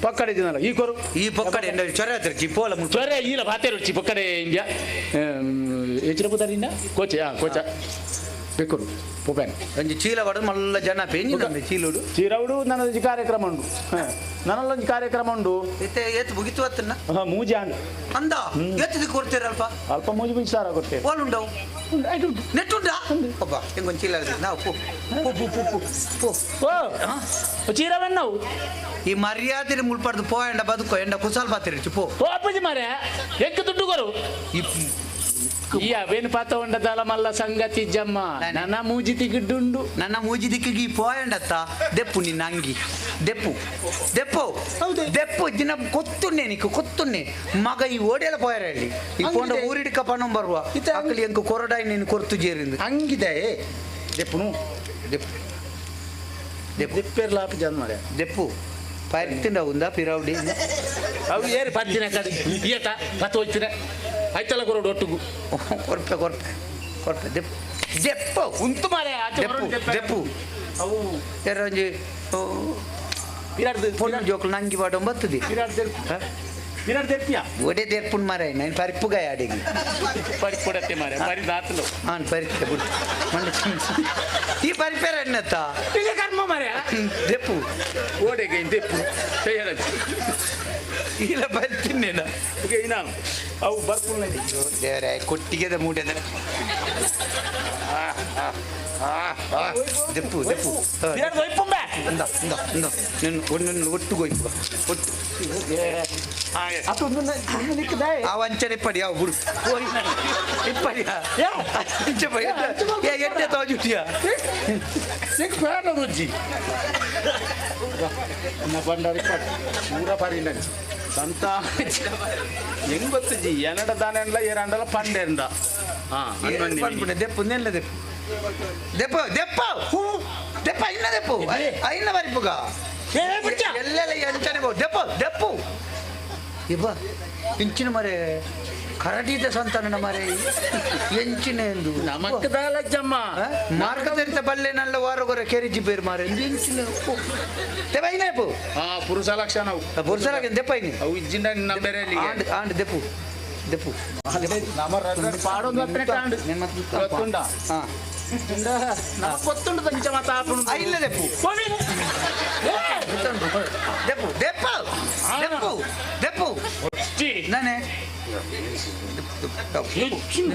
ಪಕ್ಕಡೆ ದಿನಲ್ಲ ಈ ಕೊರು ಈ ಪೊಕ್ಕಡೆ ಚೊರೆ ಹತ್ರ ಪೋಲ ಚೊರೆ ಈಲ ಬಾತೆ ರುಚಿ ಪೊಕ್ಕಡೆ ಇಂಡಿಯಾ ಹೆಚ್ಚಿನ ಪುದರಿಂದ ಕೋಚ ಆ ಕೋಚ ಬೇಕು ಪೊಪೆನ್ ಒಂಜಿ ಚೀಲ ಬಡ ಮಲ್ಲ ಜನ ಪೇಂಜಿ ಚೀಲುಡು ಚೀರవుడు ನನ್ನದೊಂಜಿ ಕಾರ್ಯಕ್ರಮ ಉಂಡು ನನ್ನಲ್ಲೊಂಜಿ ಕಾರ್ಯಕ್ರಮ ಉಂಡು ಇತ್ತೆ ಏತ್ ಮುಗಿತು ಅತ್ತನ್ನ ಮೂಜಿ ಅಂಡ್ ಅಂದ ಏತ್ ದಿಕ್ಕು ಕೊಡ್ತೀರಲ್ಪ ಅಲ್ಪ ಮೂಜಿ ಮುಂಚಿ ಸಾವಿರ ಕೊಡ್ತೇವೆ ಓಲ್ ಉಂಡವು ನೆಟ್ ಉಂಡಾ ಒಬ್ಬ ಹೆಂಗೊಂದು ಚೀಲ ನಾವು ಪೋ ಪೋ ಪೋ ಪೋ ಪೋ ಓ ಚೀರವನ್ನವು ಈ ಮರ್ಯಾದೆ ಮುಳ್ಪಡ್ದು ಪೋ ಎಂಡ ಬದುಕೋ ಎಂಡ ಕುಸಾಲ್ ಬಾತಿರ್ಚು ಪೋ ಓ ಅಪ್ಪಾಜಿ ಮಾರೆ ಎಂಕ್ ದುಡ್ಡು ಕೊರು ಈ ಈ ಅವೇನು ಪಾತ ಉಂಡದಲ್ಲ ಮಲ್ಲ ಸಂಗತಿ ಜಮ್ಮ ನನ್ನ ಮೂಜಿ ತಿಗಿಡ್ಡುಂಡು. ನನ್ನ ಮೂಜಿ ದಿಕ್ಕಿಗೆ ಪೋಯಂಡತ್ತ ದೆಪ್ಪು ನಿನ್ನ ಅಂಗಿ ದೆಪ್ಪು ದೆಪ್ಪು ದೆಪ್ಪು ದಿನ ಕೊತ್ತುನ್ನೆ ನಿಕ್ಕು ಕೊತ್ತುನ್ನೆ ಮಗ ಈ ಓಡೆಲ್ಲ ಪೋಯರ ಹೇಳಿ ಈ ಪೋಂಡ ಊರಿಡಿಕ ಪಣಂ ಬರುವ ಅಕ್ಕಲಿ ಎಂಕು ಕೊರಡಾಯಿ ನೀನು ಕೊರ್ತು ಜೇರಿಂದು ಅಂಗಿದೆ ದೆಪ್ಪುನು ದೆಪ್ಪು ದೆಪ್ಪು ದೆಪ್ಪೇರ್ಲಾಪು ಜನ ಮಾರ್ರೆ. ದೆಪ್ಪು ಪರ್ತಿಂಡ ಉಂದ ಪಿರೌಡಿ ಅವು ಏರಿ ಪತ್ತಿನ ಕಡೆ ಈತ ಪತ್ತು ಹೋಯ್ತಿನ ಆಯ್ತಲ್ಲ ಕೊರೋಡು ಒಟ್ಟುಗು. ಕೊರ್ಪೆ ಕೊರ್ಪೆ ಕೊರ್ಪೆ ದೆಪ್ಪು ದೆಪ್ಪು ಉಂತು ಮಾರೆ ಆಚೆ ದೆಪ್ಪು ದೆಪ್ಪು ಅವು ಒಂಜಿ ಪೊಣ್ಣು ಜೋಕುಲು ನಂಗಿ ಪಾಡ ಬತ್ತದಿ ವಿರಾಟ್ ದೆಪ್ಪಿಯ ಒಡೆ ದೆಪ್ಪುನ್ ಮಾರೆ ನಾನು ಪರಿಪ್ಪುಗಾಯ ಅಡಿಗೆ ಪರಿಪುಡತ್ತೆ ಮಾರೆ ಪರಿ ದಾತಲು ಹಾಂ ಪರಿತ್ತೆ ಬಿಡು ಮಂಡೆ ಈ ಪರಿಪೇರ ಎನ್ನತ್ತ ಈಗ ಕರ್ಮ ಮಾರೆ ದೆಪ್ಪು ಓಡೆಗೆ ದೆಪ್ಪು ಇಲ್ಲ ಬರ್ತೀನೇನ ಇನ್ನ ಅವು ಬರ್ಪುಲ್ಲ ದೇವರೇ ಕೊಟ್ಟಿಗೆದ ಮೂಟೆ ದೆಪ್ಪು ದೆಪ್ಪು ಇಂದ ಇಂದ ಇಂದ ನಿನ್ನ ಒಣ್ಣನ್ನು ಒಟ್ಟು ಗೊಯ್ಪು ಒಟ್ಟು ಆ ವಂಚನೆ ಇಪ್ಪಡಿ ಯಾವ ಬಿಡು ಹೋಯ್ ಇಪ್ಪಡಿಯ ಅಂಚೆ ಎಡ್ಡೆ ತೋಜುಟಿಯ ರುಜಿ ಬಂಡಾರಿ ಪೂರ ಪರಿನ ಸಂತ ಹೆಂಗ್ ಗೊತ್ತು ಜಿ ಎನ್ನಡ ದಾನೆಂಡ್ಲ ಏರಂಡಲ ಪಂಡೆಂದ ದೆಪ್ಪು ನೆಲ್ಲ ದೆಪ್ಪು ದೆಪ್ಪು ದೆಪ್ಪ ಹೂ ದೆಪ್ಪ ಇನ್ನ ದೆಪ್ಪು ಐನ ಬರಿಪುಗ ಎಲ್ಲೆಲ್ಲ ಎಂಚನೆ ದೆಪ್ಪು ದೆಪ್ಪು ಇಬ್ಬ ಇಂಚಿನ ಮರೆ ಕರಡಿದ ಸಂತಾನ ಮರೆ ಎಂಚಿನ ಎಂದು ನಮಕ್ಕದಾಲಜ್ಜಮ್ಮ ಮಾರ್ಗದರ್ಶನ ಬಲ್ಲೆ ನಲ್ಲ ವಾರಗೊರ ಕೆರಿಜಿ ಬೇರು ಮಾರೆ ಎಂಚಿನ ದೆಪ್ಪ ಐನ ಹಾ ಪುರುಷ ಲಕ್ಷಣ ಪುರುಷ ಲಕ್ಷಣ ದೆಪ್ಪ ಐನಿ ಅವು ಇಜ್ಜಿಂಡ ನಿನ್ನ ಬೇರೆ ಆಂಡ್ ಆಂಡ್ ದೆಪ್ಪು ದೆಪ್ಪು ಪಾಡೊಂದು ಹತ್ತನೇ ಗೊತ್ತುಂಡ ಗೊತ್ತುಂಡು ತಂಚ ಮಾತ ಇಲ್ಲ ದೆಪ್ಪು ದೆಪ್ಪು ದೆಪ್ಪು ದೆಪ್ಪು ದೆಪ್ಪು ನಾನೇ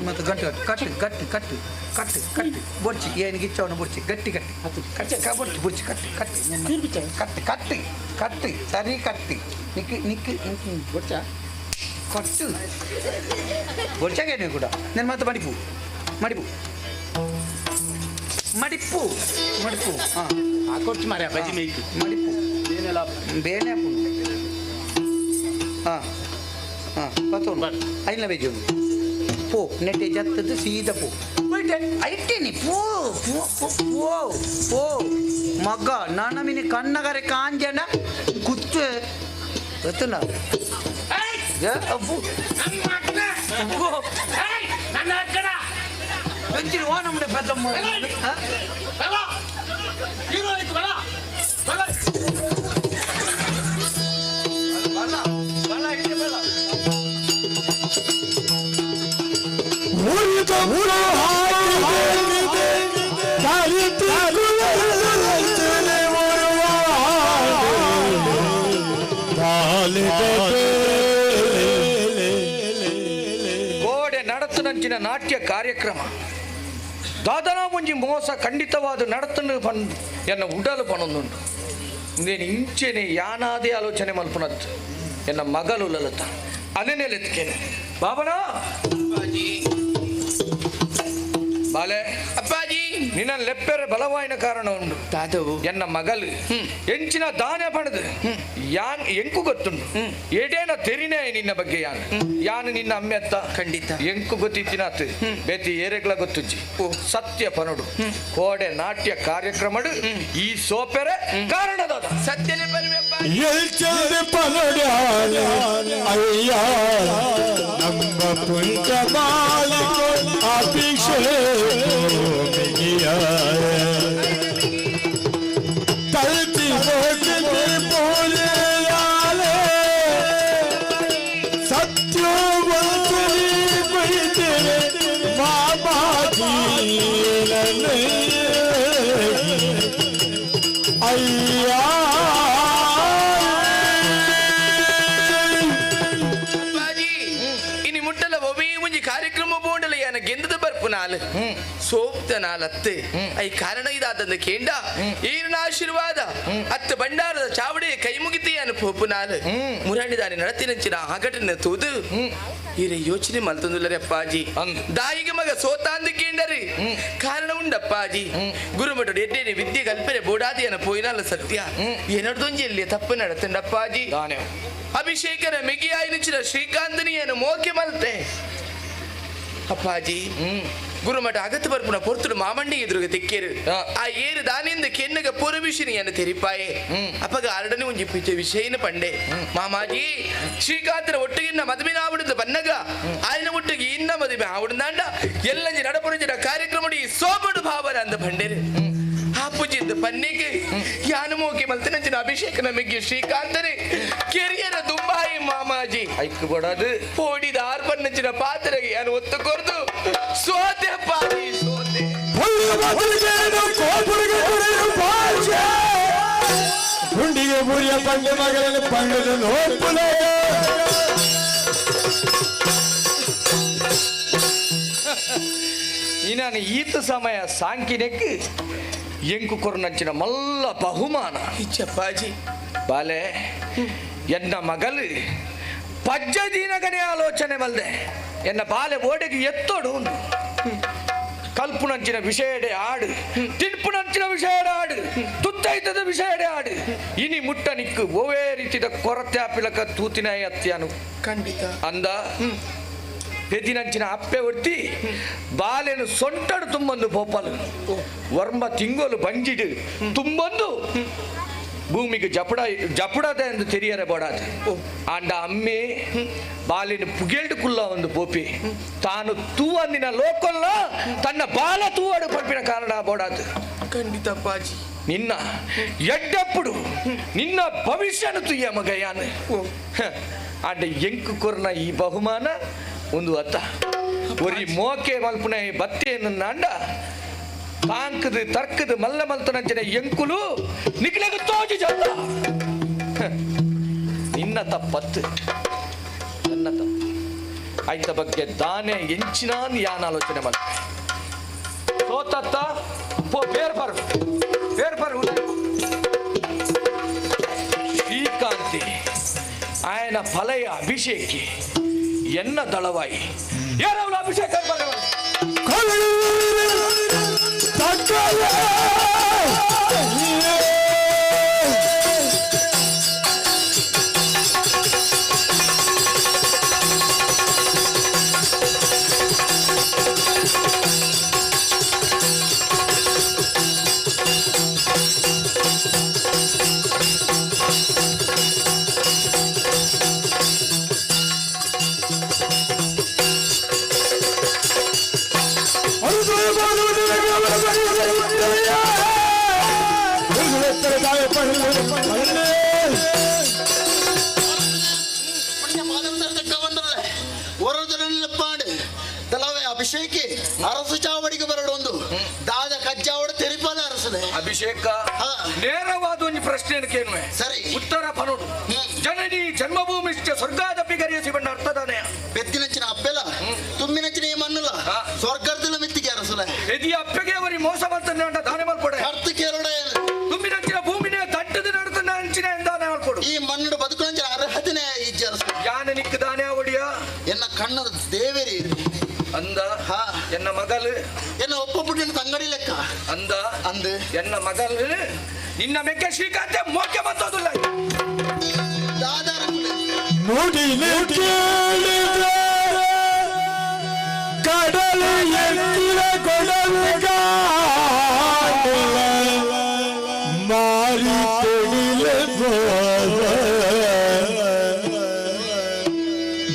ಮತ್ತೆ ಗಟ್ಟಿ ಕಟ್ಟು ಗಟ್ಟಿ ಕಟ್ಟು ಕಟ್ಟು ಕಟ್ಟು ಬೊಡ್ಚಿ ಏನು ಗಿಚ್ಚವನು ಬೊಡ್ಚಿ ಗಟ್ಟಿ ಗಟ್ಟಿ ಕಟ್ಟು ಬೊಡ್ಚಿ ಬೊಡ್ಚಿ ಕಟ್ಟು ಕಟ್ಟು ಕಟ್ಟು ಕಟ್ಟು ಕಟ್ಟು ಸರಿ ಕಟ್ಟು ನಿಕ್ಕಿ ನಿಕ್ಕಿ ಬೊಡ್ಚ ಕಟ್ಟು ಬೊಡ್ಚಾಗೇನು ಕೂಡ నేను ಮತ್ತೆ ಮಡಿಪು ಮಡಿಪು ಮಡಿಪು ಮಡಿಪು ಹಾಂ ಹಾಕೊಡ್ಚಿ ಮಾರ್ಯ ಬಜಿ ಮೇಯ್ತು ಮಡಿಪು ಬೇನೆ ಹಾಂ ಹಾಂ ಪತ್ತೋನು ಐನ ಬೇಜೋನು ಪೋ ನೆಟ್ಟೆ ಜತ್ತದ್ದು ಸೀದಾ ಪೋ ಐಟೇನಿ ಪೋ ಪೋ ಪೋ ಪೋ ಮಗ ನಾನು ಮಿನಿ ಕಣ್ಣಗರೆ ಕಾಂಜನ ಕುತ್ತು ಗೊತ್ತಲ್ಲ ಗೋಡೆ ನಡತನಂಚಿನ ನಾಟ್ಯ ಕಾರ್ಯಕ್ರಮ ದಾದನಾ ಮುಂಜಿ ಮೋಸ ಖಂಡಿತವಾದ ನಡತನ ಪನ್ ಎನ್ನ ಉಡಲು ಪಣೊಂದುಂಟು నేను ಇಂಚೆನೆ ಯಾನಾದೇ ಆಲೋಚನೆ ಮಲ್ಪುನತ್ತು ಎನ್ನ ಮಗಲು ಲಲಿತ ಅಲೆನೆ ಲೆತ್ಕೇನೆ ಬಾಬನ ಬಾಲೆ ಅಪ್ಪಾಜಿ ನಿನ್ನ ಲೆಪ್ಪೆರೆ ಬಲವಾಯಿನ ಕಾರಣ ಉಂಡು ತಾತವು ಎನ್ನ ಮಗಲು ಎಂಚಿನ ದಾನ ಪಣದು ಯಾನ್ ಎಂಕು ಗೊತ್ತುಂಡು ಎಡೇನ ತೆರಿನೇ ನಿನ್ನ ಬಗ್ಗೆ ಯಾನ್ ಯಾನ್ ನಿನ್ನ ಅಮ್ಮೆತ್ತ ಖಂಡಿತ ಎಂಕು ಗೊತ್ತಿತ್ತಿನಾತ್ ಬೇತಿ ಏರೆಗ್ಲ ಗೊತ್ತುಜ್ಜಿ ಸತ್ಯ ಪನಡು ಕೋಡೆ ನಾಟ್ಯ ಕಾರ್ಯಕ್ರಮಡು ಈ ಸೋಪೆರೆ ಕಾರಣದಾದ ಸತ್ಯನೇ ಪರಮಪ್ಪ ಎಲ್ಚಂದೆ ಪನಡ್ಯಾಲೆ ಅಯ್ಯ ನಮ್ಮ ಪುಂಚ ಬಾಲಕ ಅಭಿಷೇಕ ಮಿಗಿಯ ತಲ್ತಿ ಮೋಟಿಗೆ ಪೋಲೆಯಾಲೆ ಸತ್ಯೋವಂತರಿ ಬೈತೆರೆ ಮಾಮಾಜಿ ಅಯ್ಯ ಅಪ್ಪಾಜಿ ಇನಿ ಮುಟ್ಟಲ ಒವೇ ಮುಂಜಿ ಕಾರ್ಯಕ್ರಮ ಬೋಂಡಲ ಯಾನ ಗೆಂದದ ಬರ್ಪು ನಾಲ್ ಸೋಪ್ತ ನಾಲತ್ತೆ I ಕಾರಣ ಇದಾದಂದ ಕೇಂಡ ಈರಿನ ಆಶೀರ್ವಾದ ಅತ್ತ ಭಂಡಾರದ ಚಾವಡಿ ಕೈ ಮುಗಿತಿ ಅನು ಪೋಪುನಾಲ್ ಮುರಾಣಿದಾನಿ ನಡತಿನಂಚಿನ ಆಘಟನೆ ತೂದು ಇರೆ ಯೋಚನೆ ಮಲ್ತೊಂದುಲ್ಲರೆ ಅಪ್ಪಾಜಿ. ದಾಯಿಗೆ ಮಗ ಸೋತಾಂದು ಕೇಂಡರಿ ಕಾರಣ ಉಂಡಪ್ಪಾಜಿ. ಗುರುಮಠ ಎಡ್ಡೇನೆ ವಿದ್ಯೆ ಕಲ್ಪನೆ ಬೋಡಾದಿಯನ ಪೋಯಿನಾಲ ಸತ್ಯ ಏನಡ್ದೊಂಜಿ ಎಲ್ಲಿ ತಪ್ಪು ನಡತಂಡಪ್ಪಾಜಿ. ಅಭಿಷೇಕನ ಮಿಗಿಯಾಯಿನಂಚಿನ ಶ್ರೀಕಾಂತನಿಯನ್ನು ಮೋಕೆ ಮಲ್ತೆ ಅಪ್ಪಾಜಿ. ಗುರುಮಠ ಅಗತ್ತು ಬರ್ಪುನ ಪೊರ್ತುಡು ಮಾಮಂಡಿ ಎದುರುಗ ತಿಕ್ಕೇರು ಆ ಏರು ದಾನಿಂದ ಕೆನ್ನಗ ಪೂರ್ವಿಷಿನಿಯನ್ನು ತೆರಿಪಾಯೆ. ಅಪ್ಪಗ ಅರಡನೆ ಒಂಜಿ ಪಿಚೆ ವಿಷಯನ ಪಂಡೆ ಮಾಮಾಜಿ ಶ್ರೀಕಾಂತನ ಒಟ್ಟಿಗಿನ್ನ ಮದುವೆ ಆವಡುದು ಬನ್ನಗ ಆಯನ ಒಟ್ಟಿಗೆ ಇನ್ನ ಮದುವೆ ಆವಡುದಾಂಡ ಎಲ್ಲಂಜಿ ನಡಪುರಂಜಿನ ಕಾರ್ಯಕ್ರಮ ಸೋಬಡು ಭಾವನ ಅಂದ ಪಂಡೇರು. ಆಪುಜಿದ್ದು ಪನ್ನಿಗೆ ಯಾನು ಮೋಕೆ ಮಲ್ತಿನಂಚಿನ ಅಭಿಷೇಕ ನಮಗೆ ಶ್ರೀಕಾಂತನೇ ಕೆರಿಯರ ದುಂಬಾಯಿ ಮಾಮಾಜಿ. ಐಕ್ ಬಡದು ಪೋಡಿದ ಆರ್ಪನ್ನಂಚಿನ ಪಾತ್ರೆಗೆ ಯಾನು ಒತ್ತು ಕೊರ್ದು ಸೋತೆ ಅಪ್ಪಾಜಿ ಸೋತೆ. ಗುಂಡಿಗೆ ಬುರಿಯ ಪಂಡ ಮಗನ ಪಂಡದ ನೋಡ್ಪುಲೆ. ನಾನು ಈತ ಸಮಯ ಸಾಂಕಿನೆಕ್ ಎಂಕು ಕೊರ್ನಂಚಿನ ಮಲ್ಲ ಬಹುಮಾನ ಇಚ್ಚಪ್ಪಾಜಿ. ಬಾಲೆ ಎನ್ನ ಮಗಲು ಪಜ್ಜ ದೀನಗನೇ ಆಲೋಚನೆ ಮಲ್ದೆ ಎನ್ನ ಬಾಲೆ ಓಡೆಗೆ ಎತ್ತೋಡು ಕಲ್ಪುನಂಚಿನ ವಿಷಯಡೆ ಆಡು ತಿನ್ಪುನಂಚಿನ ವಿಷಯಡೆ ಆಡು ತುತ್ತೈತದ ವಿಷಯಡೆ ಆಡು ಇನಿ ಮುಟ್ಟ ನಿಕ್ಕು ಓವೇ ರೀತಿದ ಕೊರತೆ ಆಪಿಲಕ ತೂತಿನ ಅತ್ಯಾನು ಖಂಡಿತ ಅಂದ ಪೆದಿನಂಚಿನ ಅಪ್ಪೆ ಒತ್ತಿ ಬಾಲೆನು ಸೊಂಟಡು ತುಂಬಂದು ಪೋಪಲು ವರ್ಮ ತಿಂಗೋಲು ಬಂಜಿಡು ತುಂಬಂದು ಭೂಮಿಗೆ ಜಪಡ ಜಪಡದ ಎಂದು ತೆರಿಯರೆ ಬೋಡಾದು. ಆಂಡ ಅಮ್ಮೆ ಬಾಲಿನ ಪುಗೆಲ್ಡು ಕುಲ್ಲ ಒಂದು ಪೋಪಿ ತಾನು ತೂವಂದಿನ ಲೋಕೊಲ್ಲ ತನ್ನ ಬಾಲ ತೂವಾಡು ಪಂಪಿನ ಕಾರಣ ಬೋಡಾದು. ಖಂಡಿತ ಅಪ್ಪಾಜಿ. ನಿನ್ನ ಎಡ್ಡಪ್ಪುಡು ನಿನ್ನ ಭವಿಷ್ಯನ ತುಯ್ಯ ಮಗಯಾನು ಆಂಡ ಎಂಕು ಕೊರ್ನ ಈ ಬಹುಮಾನ ಒಂದು ಅತ್ತ ಒರಿ ಮೋಕೆ ಮಲ್ಪುನ ಬತ್ತೆಯನ್ನು ನಾಂಡ ತಾಂಕದು ತರ್ಕದು ಮಲ್ಲ ಮಲ್ತನಂಚಿನ ಎಂಕುಲು ನಿಕ್ಲೆಗ ತೋಜಿ ಜಲ್ಲ ನಿನ್ನ ತಪ್ಪತ್ತು ನನ್ನ ತಪ್ಪು ಆಯ್ತ ಬಗ್ಗೆ ದಾನೆ ಎಂಚಿನ ಯಾನ ಆಲೋಚನೆ ಮಲ್ಪ ಸೋತತ್ತ ಪೋ ಬೇರ್ ಬರು ಬೇರ್ ಬರು. ಶ್ರೀಕಾಂತಿ ಆಯನ ಫಲಯ ಅಭಿಷೇಕಿ ಎನ್ನ ದಳವಾಯಿ ಯಾರವಳು ಅಭಿಷೇಕ ಅಭಿಷೇಕಿ ಅರಸು ಚಾವಡಿಗೆ ಬರಡೊಂದು ದಾದ ಕಜ್ಜಾವಡ ತೆರಿಪಾಲ ಅರಸನೆ ಅಭಿಷೇಕ ನೇರವಾದ ಒಂದು ಪ್ರಶ್ನೆ ಕೇಳುವೆ ಸರಿ ಉತ್ತರ ಪನೋಡು. ಜನನಿ ಜನ್ಮಭೂಮಿಶ್ಚ ಸ್ವರ್ಗಾದಪಿ ಗರಿಯಸಿ ಬಣ್ಣ ಅರ್ಥದಾನೆ ಬೆತ್ತಿನಂಚಿನ ಅಪ್ಪೆಲ ತುಂಬಿನಂಚಿನ ಈ ಮಣ್ಣುಲ ಸ್ವರ್ಗರ್ದಲ ಮಿತ್ತಿಗೆ ಅರಸುಲೆ ಎದಿ ಅಪ್ಪಗೆ ಅವರಿ ಮೋಸ ಮಾಡ್ತಾನೆ ಅಂತ ದಾನೆ ಮಲ್ಪಡೆ ಅರ್ಥ ಕೇಳೋಡ ತುಂಬಿನಂಚಿನ ಭೂಮಿನೇ ತಟ್ಟದ ನಡ್ತಾನೆ ಅಂಚಿನ ದಾನೆ ಮಲ್ಪಡು ಈ ಮಣ್ಣು ಬದುಕುನಂಚಿನ ಅರ್ಹತೆನೇ ಇಜ್ಜೆ ಅರಸು ಯಾನ ನಿಕ್ಕ ದಾನೆ ಅವಡಿಯ ಎನ್ನ ಕಣ್ಣದ ದೇವೇರಿ ಅಂದ ಎನ್ನ ಮಗಲು ಎನ್ನ ಒಪ್ಪಪುಟ್ಟಿನ ತಂಗಡಿ ಲೆಕ್ಕ ಅಂದ ಅಂದು ಎನ್ನ ಮಗಲು ನಿನ್ನ ಮೆಕ್ಕೆ ಶ್ರೀಕಾಂತೆ ಮೋಕೆ ಬಂದೋದಿಲ್ಲ. ನುಡಿ ಕೇಳಿದ ಕಡಲು ಎತ್ತಿರ ಕೊಡವಿಗ ಮಾರಿ ತೊಡಿಲೆ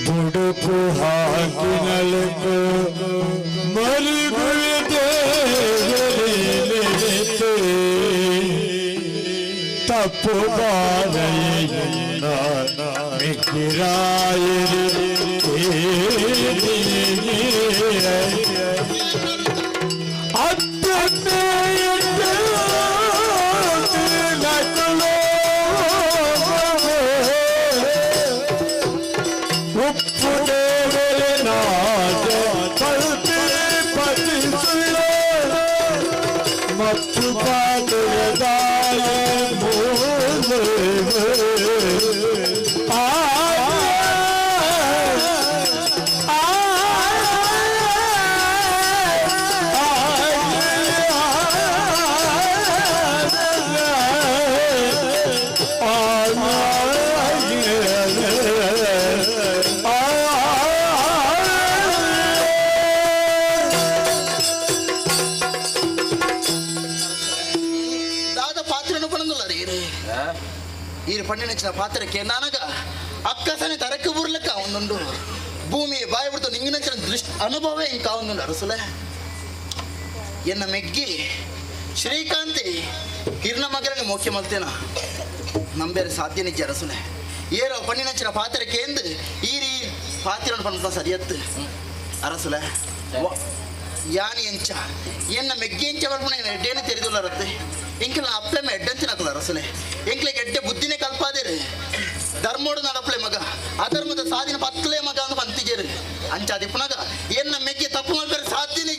ದುಡುಪು ಹಾಕಿನಲಕು ಮರುಗುಳಿದೆ ತಪ್ಪು ಬಾರಯ್ಯ ಮಿಕ್ಕಿರಾಯರಿ ಮತ್ತು ಪಾತ್ರದಾಯ ಮೂಲೆ. ಈರು ಪಣ್ಣಿನಂಚಿನ ಪಾತ್ರಕ್ಕೆ ನಾನಗ ಅಕ್ಕಸನೆ ತರಕ್ಕೆ ಬುರ್ಲಕ್ಕ ಒಂದೊಂದು ಭೂಮಿ ಬಾಯಿ ಬಿಡ್ತು ನಿಂಗಿನಂಚಿನ ದೃಷ್ಟಿ ಅನುಭವೇ ಇಂಕ ಒಂದೊಂದು ಅರಸುಲೆ. ಎನ್ನ ಮೆಗ್ಗಿ ಶ್ರೀಕಾಂತಿ ಕಿರಣ ಮಗರನ್ನು ಮೋಕ್ಷ ಮಲ್ತೇನ ನಂಬೇರೆ ಸಾಧ್ಯ ನಿಜ ಅರಸುಲೆ. ಏರೋ ಪಣ್ಣಿನಂಚಿನ ಪಾತ್ರಕ್ಕೆ ಎಂದು ಈರಿ ಪಾತ್ರವನ್ನು ಪಣ್ಣ ಸರಿಯತ್ತು ಅರಸುಲೆ. ಯಾನಿ ಎಂಚ ಎನ್ನ ಮೆಗ್ಗಿ ಎಂಚ ಬರ್ಪುಣ ಎಡ್ಡೇನೆ ತೆರೆದುಲ್ಲರತ್ತೆ ಎಂಕಲ್ನ ಅಪ್ಲೆಮ ಎಡ್ಡಂಚಿನ ಅರಸುಲೆ. ಎಂಕ್ಲೆಗೆ ಎಡ್ಡೆ ಬುದ್ಧಿನೇ ಕಲ್ಪಾದೇರು ಧರ್ಮೋಡು ನಡಪ್ಲೆ ಮಗ ಅಧರ್ಮದ ಸಾಧಿನ ಪತ್ಲೆ ಮಗ ಅಂತ ಪಂತಿಜೇರು ಅಂಚಾದಿಪ್ಪುನಗ ಎನ್ನ ಮೆಗ್ಗಿ ತಪ್ಪು ಮಾಡ್ತಾರೆ ಸಾಧ್ಯನೇ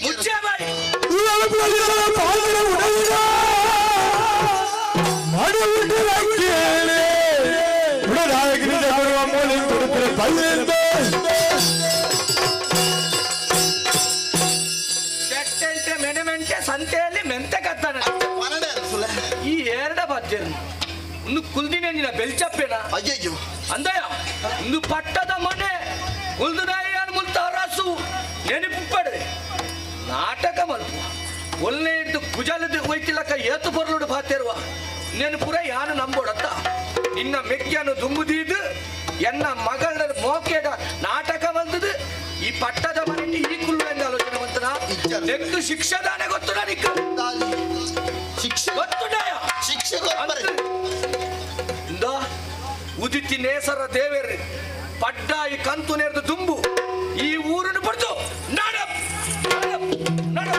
ಮೆಣಮೆಂಟೆ ಸಂತೆಯಲ್ಲಿ ಮೆಂತೆ ಕತ್ತಾನೆ ಈ ಎರಡ ಬಾಧ್ಯರು ಒಂದು ಕುಲ್ದಿನ ಬೆಲ್ಚಪ್ಪೇನ ಅಯ್ಯಯ್ಯೋ ಅಂದಯ್ಯ ಒಂದು ಪಟ್ಟದ ಮನೆ ಕುಲ್ದುನಾಯಿ ಮುಲ್ತ ಅರಸು ನೆನಪುಪ್ಪಡೆ ನಾಟಕ ಮಲ್ಪ ಒಲ್ಲೆ ಇದ್ದು ಕುಜಲದ ಒಯ್ತಿಲಕ್ಕ ಏತು ಬೊರ್ಲುಡು ಬಾತಿರುವ ನೆನಪುರ ಯಾನು ನಂಬೋಡತ್ತ ನಿನ್ನ ಮೆಕ್ಕಿಯನ್ನು ದುಂಬುದೀದು ಎನ್ನ ಮಗಳ ಮೋಕೆಡ ನಾಟಕ ಬಂದದು ಈ ಪಟ್ಟದ ಮನೆ ಈ ಕುಲ್ಲು ಎಂದು ಆಲೋಚನೆ ಬಂತನ ನೆಕ್ಕು ಶಿಕ್ಷಾದಾನೆ ಗೊತ್ತು ನನಗೆ ಶಿಕ್ಷೆ ಗೊತ್ತುಂಡಾಯ ಶಿಕ್ಷೆ ಇಂದ ಉದಿತಿ ನೇಸರ ದೇವೇರಿ ಪಡ್ಡಾಯಿ ಕಂತು ನೇರ್ದು ದುಂಬು ಈ ಊರನ್ನು ಪಡೆದು ನಡ ನಡ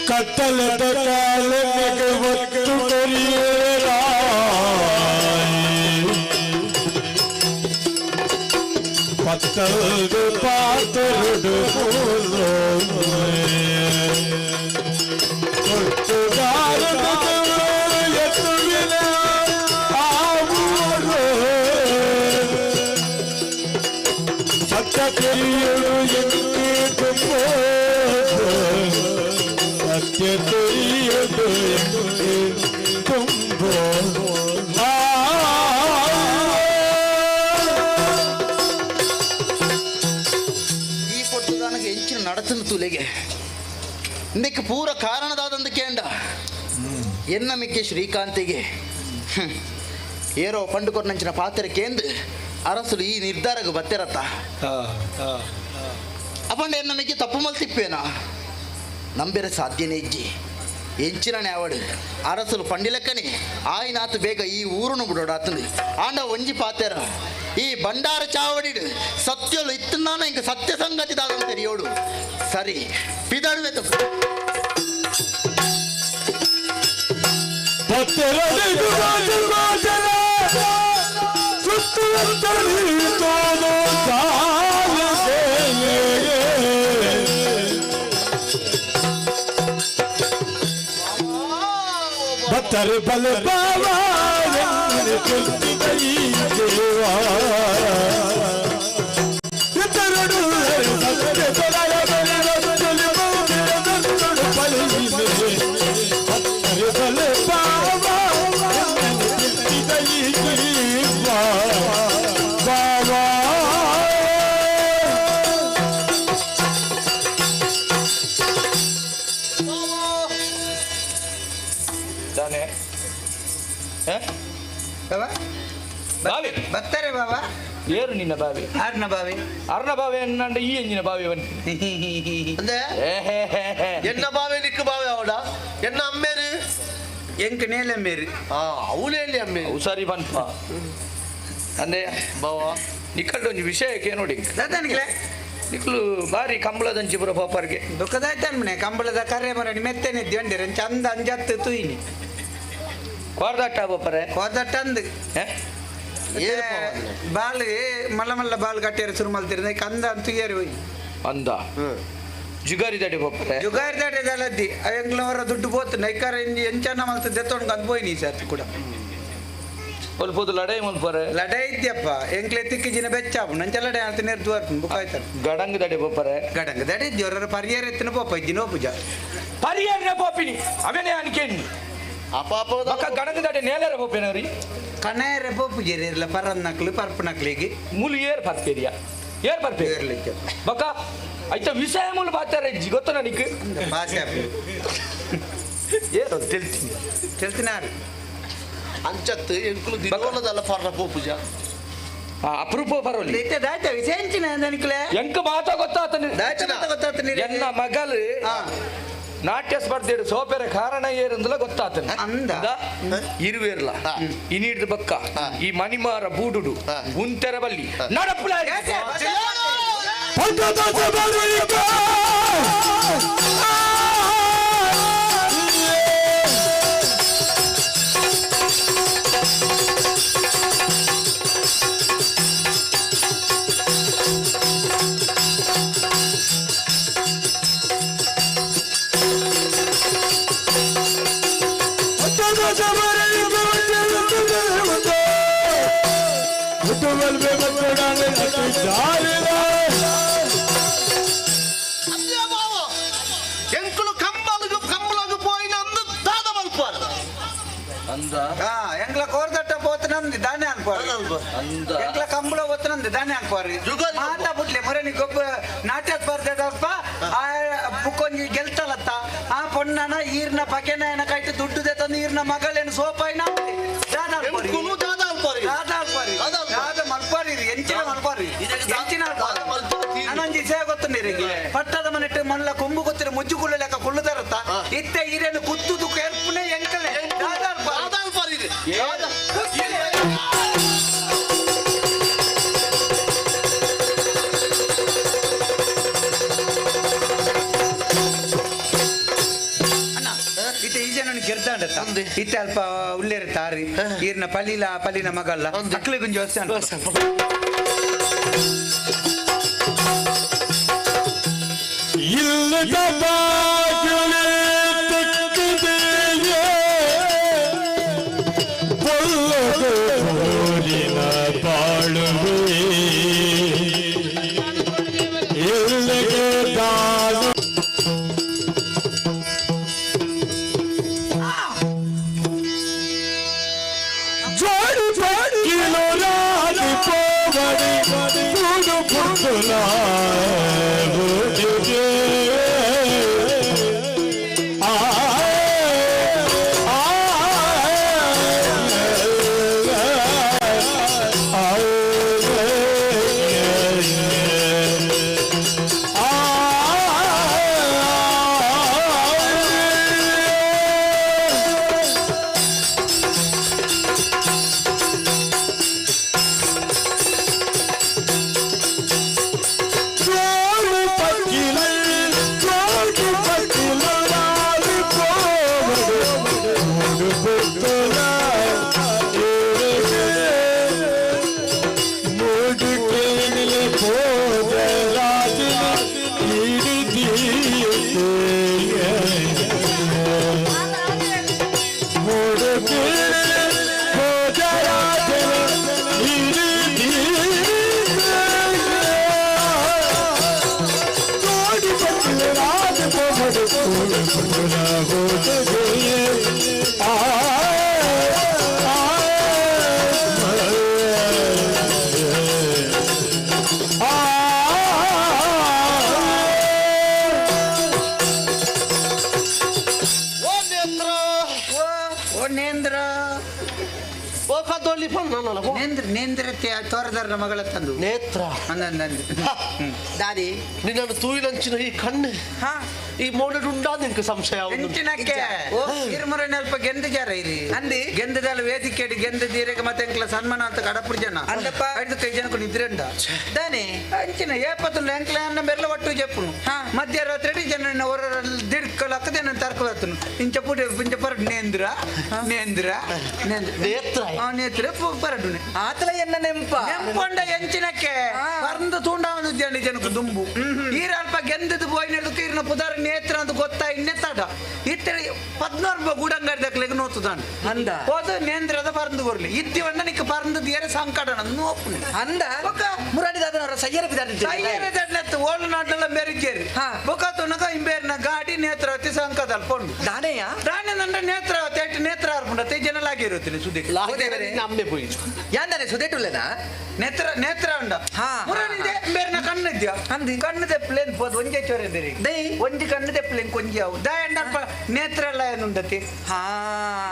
ಕತ್ತಲದ ಕಾಲಕ್ಕೆ ಒತ್ತು ಪತ್ತಲ್ದು ಪಾತರುಡು ಸತ್ಯ ತಿಳಿಯಲು ಸತ್ಯ ತಿಳಿಯಲು ತುಂಬೋ. ಈ ಪೊರ್ತುದಾನಗೆ ಹೆಂಚಿನ ನಡತನ ತುಲೆಗೆ ಇಂದಕ್ಕೆ ಪೂರ ಕಾರಣದಾದಂದು ಕೇಂಡ ಎನ್ನ ಮಿಕ್ಕೆ ಶ್ರೀಕಾಂತಿಗೆ ಏರೋ ಪಂಡುಕೊರ್ನಂಚಿನ ಪಾತ್ರಕ್ಕೆ ಅರಸುಲು ಈ ನಿರ್ಧಾರಕ್ಕೆ ಬತ್ತಿರತ್ತ ಅಪಂಡ ಎನ್ನ ಮಿಕ್ಕೆ ತಪ್ಪು ಮಲ್ತಿಪ್ಪೇನಾ ನಂಬೆರೆ ಸಾಧ್ಯನೇ ಇಜ್ಜಿ ಎಂಚಿನ ನ್ಯಾವಡು ಅರಸುಲು ಪಂಡಿಲಕ್ಕನೆ ಆಯ್ನಾತು ಬೇಗ ಈ ಊರುನು ಬಿಡೋಡಾತಂದು ಆಂಡ ಒಂಜಿ ಪಾತೆರ ಈ ಬಂಡಾರ ಚಾವಡಿಡು ಸತ್ಯಲು ಇತ್ತನಾನ ಇಂಕ ಸತ್ಯ ಸಂಗತಿ ದಾದಂತ ತೆರಿಯೋಡು ಸರಿ ಪಿದಡುವೆ ತಪ್ಪು. ಬತ್ತರೆ ಬಲ ಬಾವಾ ದಾನೆ ಬಾವಿ ಬತ್ತಾರೆ ಬಾಬಾ ಏರು ನಿನ್ನ ಬಾವಿ ಅರ್ನ ಬಾವಿ ಅರ್ನ ಬಾವಿ ಅನ್ನಂಡ ಈ ಎಂಜಿನ ಬಾವಿ ಅಂದೆ ಎನ್ನ ಬಾವೆ ನಿಕ್ಕ ಬಾವೆ ಅವಡ ಎನ್ನ ಅಮ್ಮೇರು ಎಂಕ್ ನೇಲೆ ಅಮ್ಮೇರು ಅವಳು ಎಲ್ಲಿ ಅಮ್ಮೇರು ಹುಷಾರಿ ಬನ್ಪ ಅಂದೆ ಬಾವ ನಿಕ್ಕಲ್ಡು ಒಂಜಿ ವಿಷಯಕ್ಕೆ ನೋಡಿ ದಾದಾನಿಗ್ಲೆ ನಿಕ್ಲು ಬಾರಿ ಕಂಬಳದಂಚಿ ಪುರ ಪಾಪರ್ಗೆ ದುಃಖದಾಯ್ತಾನ ಮನೆ ಕಂಬಳದ ಕರೆ ಮರಣಿ ಮೆತ್ತನೆ ಇದ್ದಿ ಚಂದ ಅಂಜತ್ತು ತೂಯಿನಿ ಕೋರ್ದಟ್ಟ ಬಾಪರೆ ಕೋರ್ದಟ್ಟ ಅಂದು ಬಾಲ್ ಮಲ್ಲ ಮಲ್ಲ ಬಾಲ್ ಕಟ್ಟಿಯರು ಶುರು ಮಲ್ತಿರ ಕಂದ ಅಂತ ತುಯ್ಯರು ಹೋಯ್ ಅಂದ ಜುಗಾರಿ ದಡಿ ಬಾಪರೆ ಜುಗಾರಿ ದಡಿ ದಲದ್ದಿ ಎಂಗ್ಲವರ ದುಡ್ಡು ಪೋತು ನೈಕಾರ ಎಂಚನ ಮಲ್ತ ದೆತ್ತೊಂಡು ಕಂದು ಪೋಯ್ನಿ ಸರ್ ಕೂಡ ಒಲ್ಪೋದು ಲಡೈ ಮಲ್ಪರೆ ಲಡೈ ಇದ್ಯಪ್ಪ ಎಂಕ್ಲೆ ತಿಕ್ಕಿ ಜಿನ ಬೆಚ್ಚಾಪು ನಂಚ ಲಡೈ ಅಂತ ನೇರ್ದು ಬರ್ಪು ಬುಕ್ ಆಯ್ತಾರೆ ಗಡಂಗ್ ದಡಿ ಬಾಪರೆ ಗಡಂಗ್ ದಡಿ ಇದ್ದಿ ಪರಿಹಾರ ಎತ್ತಿನ ಪೋಪ ಇದ್ದಿನ ಪೂಜಾ ಪರಿಹಾರ ಪೋಪಿನಿ ಅವೇನೇ ಅನ್ಕೇನಿ ಅಪಾಪ ಬಕ್ಕ ಗಡಂಗ್ ದಡಿ ನೇಲರ ಪೋಪಿನವ್ರಿ ಕಣೇರೆ ಪೋಪು ಜೇರಿರ್ಲ ಪರನ್ ನಕ್ಲು ಪರ್ಪು ನಕ್ಲಿಗೆ ಮೂಲು ಏರ್ ಪರ್ಪೇರಿಯ ಏರ್ ಪರ್ಪೇ ಬಕ್ಕ ಐತ ವಿಷಯ ಮೂಲು ಬಾತಾರೆ ಗೊತ್ತ ನನಗೆ ಭಾಷೆ ಏರೋ ತೆಲ್ತೀನಿ ತೆಲ್ತಿನಾರು ಅಂಚತ್ತು ಎಂಕುಲು ದಿನೋಲದಲ್ಲ ಫರ್ರ ಪೋಪುಜ ಅಪರೂಪ ಬರೋಲಿ ಇತ್ತೆ ದಾಯ್ತ ವಿಷಯ ದನಿಕ್ಲೆ ಎಂಕ ಮಾತ ಗೊತ್ತಾತನ ದಾಯ್ತ ಮಾತ ಗೊತ್ತಾತನ ಎನ್ನ ಮಗಲು ನಾಟ್ಯ ಸ್ಪರ್ಧೆ ಸೋಪೆರ ಕಾರಣ ಏರಂದಲ ಗೊತ್ತಾತನ ಅಂದ ಇರುವೇರ್ಲ ಇನಿಡ್ದು ಬಕ್ಕ ಈ ಮಣಿಮಾರ ಬೂಡುಡು ಉಂತೆರ ಬಲ್ಲಿ ನಡಪುಲ ಎಂಕುಲು ಕಂಬಲಗು ಕಂಬಲಗು ಪೋಯಿನ ಅಂದು ದಾದ ಮಲ್ಪಾರ ಅಂದ ಎಂಕ್ಲ ಕೋರ್ದಟ್ಟ ಪೋತನಂది ದಾನೆ ಅನ್ಪಾರು ಎಂಕ್ಲ ಕಂಬಳ ಹೋತನಂದಿ ದಾನೆ ಅನ್ಪಾರು ಮಾತಾ ಬುಟ್ಲೆ ಮೊರೆ ಗೊಬ್ಬ ನಾಟ್ಯ ಸ್ಪರ್ಧೆ ದಪ್ಪ ಆ ಬುಕ್ಕೊಂಜಿ ಗೆಲ್ತಲತ್ತ ಆ ಪೊಣ್ಣನ ಈರ್ನ ಪಕೆನ ಕೈಟ್ ದುಡ್ಡು ತಂದು ಈರ್ನ ಮಗಳೇನು ಸೋಪಾಯಿನ ದಾದ ಮಲ್ಪಾರಿ ಎಂಚಿನ ಮಲ್ಪಾರಿ ಎಂಚಿನ ನಾನೊಂಜಿ ವಿಷಯ ಗೊತ್ತುಂಡಿರಿ ಪಟ್ಟದ ಮನೆಟ್ಟು ಮಲ್ಲ ಕೊಂಬು ಗೊತ್ತಿರ ಮುಜ್ಜು ಕುಳ್ಳು ಲೆಕ್ಕ ಕುಳ್ಳುದಾರತ್ತ ಇತ್ತೆ ಈರೇನು ಕುತ್ತುದು ಕೆರ್ಪುನೆ ಎಂಕಲೆ ದಾದ ಅಲ್ಪಾರಿ ಇತ್ತೆ ಈ ಜನ ಗೆರ್ದಾಂಡತ್ತ ಇತ್ತೆ ಅಲ್ಪ ಉಲ್ಲೇರ ತಾರಿ ಈರ್ನ ಪಲಿಲ ಪಲಿನ ಮಗಲ್ಲ ಅಕ್ಲೆ ಗುಂಜಿ ಹೊಸ ಇಲ್ಲದ ಬಾಗಿಲೇ ತೆಕ್ಕಿದೆಯೇ ಪೊಲ್ಲದ ಪೋಲಿನ ಬಾಳುವೆ ಎಲ್ಲಿಗೆ ದಾನು ಜೋಡಿ ಪಕ್ಕಿಲು ರಾಜಿ ಪೋವಡಿ ಕೂಡು ಪುಟ್ಟುಲ ಆ ಆ ಜೋಡು ಪಕ್ಕಿಲ ಜೋಡು ಪಕ್ಕಿಲ ರಾಜಿ ಪೋವಡಿ ಕೂಡು ಪುಟ್ಟುಲ ಮೂಡುಕೇನಿಲೆ ಪೋದ ರಾಜನ ಹಿಡಿದೀತೆ ಮೂಡುಕೇನಿಲೆ ಪೋದ ರಾಜನ ಹಿಡಿದೀತೆ ಜೋಡಿ ಪಕ್ಕಿಲ ರಾಜ ಪೋವಡಿ ಕೂಡು ಪುಟ್ಟುಲ ಹೋದ ಆ ಓ ನೇತ್ರ ಓ ನೇಂದ್ರ ಓ ಕದೋಲಿ ಪನ್ನ ನೇಂದ್ರ ನೇಂದ್ರ ತೋರದಾರನ ಮಗಳ ತಂದು ನೇತ್ರ ಅಂದಂದು ದಾದಿ ನಿನ್ನನ್ನು ತೂಯಿನಂಚಿನ ಈ ಕಣ್ಣು ಈ ಮೋಡಡುಂಡಾ ನಿನ್ಗೆ ಸಂಶಯ ಎಂಚಿನಕ್ಕೆ ಇರುಮುರನೆ ಅಲ್ಪ ಗೆಂದು ಜಾರ ಇರಿ ಅಂದಿ ಗೆಂದದಾಲ ವೇದಿಕೆ ಗೆಂದ ದೀರೆಗೆ ಮತ್ತೆ ಎಂಕ್ಲ ಸನ್ಮಾನ ಅಂತ ಕಡಪುರ ಜನ ಅಂದಪ್ಪ ಐದು ಕೈ ಜನకు ನಿದ್ರೆ ಉಂಡ ದಾನೆ ಅಂಚಿನ ಏಪತ್ತು ಎಂಕ್ಲ ಅನ್ನ ಬೆರ್ಲ ಒಟ್ಟು ಜಪ್ಪುನು ಮಧ್ಯರಾತ್ರಿ ಜನ ಹೊರ ದಿಡ್ಕಲಕ್ಕದೆ ನಾನು ತರ್ಕೊಳತ್ತನು ಇಂಚ ಪುಟ ಇಂಚ ಪರಡು ನೇಂದ್ರ ನೇಂದ್ರ ನೇಂದ್ರ ನೇತ್ರ ನೇತ್ರ ಪರಡುನೆ ಆತಲ ಎನ್ನ ನೆಂಪ ನೆಂಪೊಂಡ ಎಂಚಿನಕ್ಕೆ ಪರಂದು ತೂಂಡಾವನು ಜನ ಜನకు ದುಂಬು ಈರ ಅಲ್ಪ ಗೆಂದದು ಪೋಯಿನದಕ್ಕೆ ಈರ್ನ ಪುದಾರ ನೇತ್ರ ಅಂತ ಗೊತ್ತಾ ಇನ್ನೆ ತಡ ಇತ್ತರ ಪದ್ನಾರು ಗೂಡಂಗಾಡಿ ದಕ್ಲೆಗ್ ನೋತುದಾಂಡ ಅಂದ ಹೋದ ನೇಂದ್ರದ ಪರಂದು ಕೊರ್ಲಿ ಇದ್ದಿವಣ್ಣ ನಿಕ್ಕ ಪರಂದು ದೇರ ಸಂಕಟ ನೋಪುನೆ ಅಂದ ಒಕ್ಕ ಮುರಾನಿ ದಾದನವರ ಸಯ್ಯರ ಬಿದಾರ್ದಿತ್ತೆ ಸಯ್ಯರ ದಡ್ನತ್ತು ಓಳು ನಾಟಲ ಬೆರಿಚೇರಿ ಬೊಕ ತುನಗ ಇಂಬೇರ್ನ ಗಾಡಿ ನೇತ್ರಾವತಿ ಸಂಕದಲ್ ಪೊಂಡು ದಾನೆಯ ದಾನೆ ನಂಡ ನೇತ್ರಾವತಿ ಅಟ್ಟು ನೇತ್ರ ಅರ್ಪುಂಡತೆ ಜನ ಲಾಗಿರುತ್ತಿನಿ ಸುದಿ ನಮ್ಮೆ ಪೋಯಿ ಯಾಂದಾನೆ ಸುದೇಟುಲ್ಲೆನಾ ನೇತ್ರ ನೇತ್ರ ಉಂಡ ಮುರಾನಿದೆ ಬೇರ್ನ ಕಣ್ಣು ಇದ್ಯಾ ಕಣ್ಣು ತೆಪ್ಪಲೇನ್ ಪೋದು ಒಂಜೆ ಚೊರೆ ಬೇರೆ ಒಂಜಿ ಕಣ್ಣು ತೆಪ್ಪಲೇನ್ ಕೊಂಜಿ ಅವು ದಾಯಂಡಪ್ಪ ನೇತ್ರ ಎಲ್ಲ ಏನುಂಡತಿ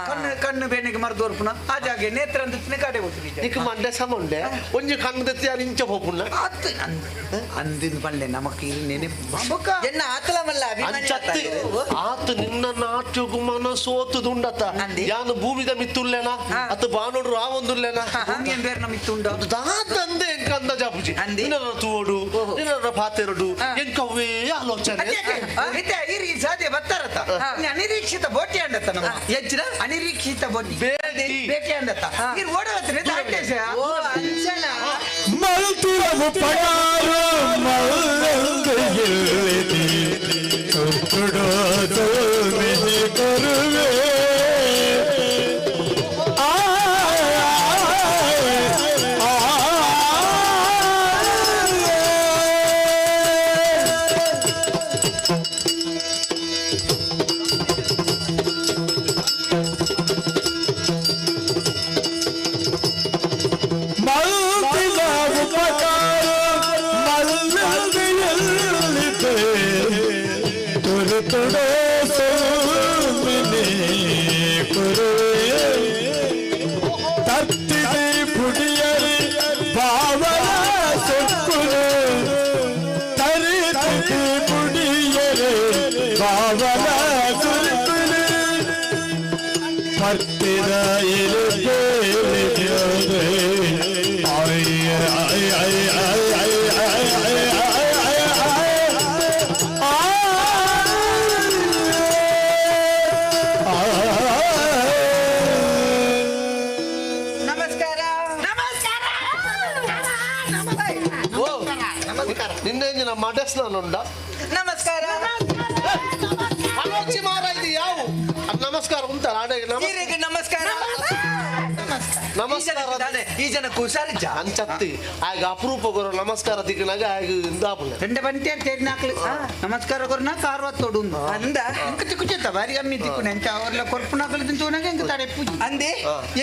ಕಣ್ಣು ಕಣ್ಣು ಬೇನಿಗೆ ಮರ್ದೋರ್ಪುನ ಆ ಜಾಗೆ ನೇತ್ರ ಅಂತ ಕಡೆ ಹೋಗ್ತೀನಿ ನಿಕ್ ಮಂಡೆ ಸಮ ಉಂಡೆ ಒಂಜಿ ಕಣ್ಣು ತೆತ್ತಿ ಯಾರು ಇಂಚ ಪೋಪುಣ್ಣ ಅಂದಿನ ಪಲ್ಲೆ ನಮಕ್ ಇಲ್ಲಿ ನೆನಪು ಎನ್ನ ಆತಲಮಲ್ಲ ಅಂಚತ್ತಿ ಆತ ನಿನ್ನ ನಾಟ್ಯಗು ಮನ ಸೋತುದುಂಡತ ಯಾನು ಭೂಮಿದ ಮಿತ್ತುಲ್ಲೇನ ಅತ್ತ ಬಾನೋಡು ರಾವೊಂದುಲ್ಲೇನ ಭೂಮಿಯ ಬೇರೆ ನಮ್ಮ ಮಿತ್ತುಂಡ ದಾದಂದೆ ಎಂಕ ಅಂದಾಜ ಪೂಜೆ ನಿನ್ನ ತೋಡು ನಿನ್ನ ಪಾತೆರಡು ಎಂಕವೇ ಆಲೋಚನೆ ಸಾಧ್ಯ ಬತ್ತಾರತ್ತ ಅನಿರೀಕ್ಷಿತ ಬೋಟಿ ಅಂಡತ್ತ ನಮ್ಮ ಹೆಚ್ಚಿನ ಅನಿರೀಕ್ಷಿತ ಬೋಟಿ ಬೇಟೆ ಅಂಡತ್ತ ಇರು ಓಡವತ್ತಿನ ಓ ಅಂಚನ ಮಲ್ತಿರವು ಪಗಾರ ಮಲ್ಲಂಗೆಲ್ಲಿದೆ ತುರ್ತುಡೋ ತೋಮಿನಿ ಕರುವೆ ಆ ಆ, ಮಲ್ತಿರವು ಪಗಾರ ಮಲ್ಲಂಗೆಲ್ಲಿದೆ ತುರ್ತುಡೋ ಸೋಮಿನಿ ಕರುವೆ ತತ್ತಿದೆ ಪುಡಿಯರಿ ಬಾವಲ ಸೊಕ್ಕುಲು ತರಿತಿದೆ ಪುಡಿಯರಿ ಬಾವಲ ಸುರುಕುಲು ಪರ್ತಿದ ಇರುಬೇಲಿದೆ ಆಯ್ ಆಯ್ ಆಯ್ ಆಯ್ ಆಯ್ ಆಯ್ ಆಯ್ ಆಯ್ ಆಯ್ ನಮಸ್ಕಾರ ಓ ನಿನ್ನೆ ನಮ್ಮ ಮಡಸ್ನಾನುಂಡ ನಮಸ್ಕಾರ ಅಲೋಚಿ ಮಾರ ಇದು ಯಾವು ಅದ್ ನಮಸ್ಕಾರ ಉಂಟಾರ ಆಡೆ ಈರೆಗೆ ನಮಸ್ಕಾರ ನಮಸ್ಕಾರ ಈ ಜನಕ್ಕೆ ಹುಷಾರಿಜ್ಜ ಅಂಚತ್ತಿ ಆಗ ಅಪರೂಪ ಗುರು ನಮಸ್ಕಾರ ದಿಕ್ಕನಾಗ ಆಗ ಇಂದಾಪುಲ రెండ బంతి ಅಂತ ನಾಕ್ಲು ನಮಸ್ಕಾರ ಕೊರ್ನ ಕಾರ್ವತ್ತೋಡು ಅಂದ ఇంక తిక్కు భారీ అమ్మి తిక్కు నేను ಅವ್ರಲ್ಲ ಕೊರ್ಪು ನಾಕಲು ತಿಂತೂನಾಗ ఇంక ತಡೆಪ್ಪು ಅಂದೆ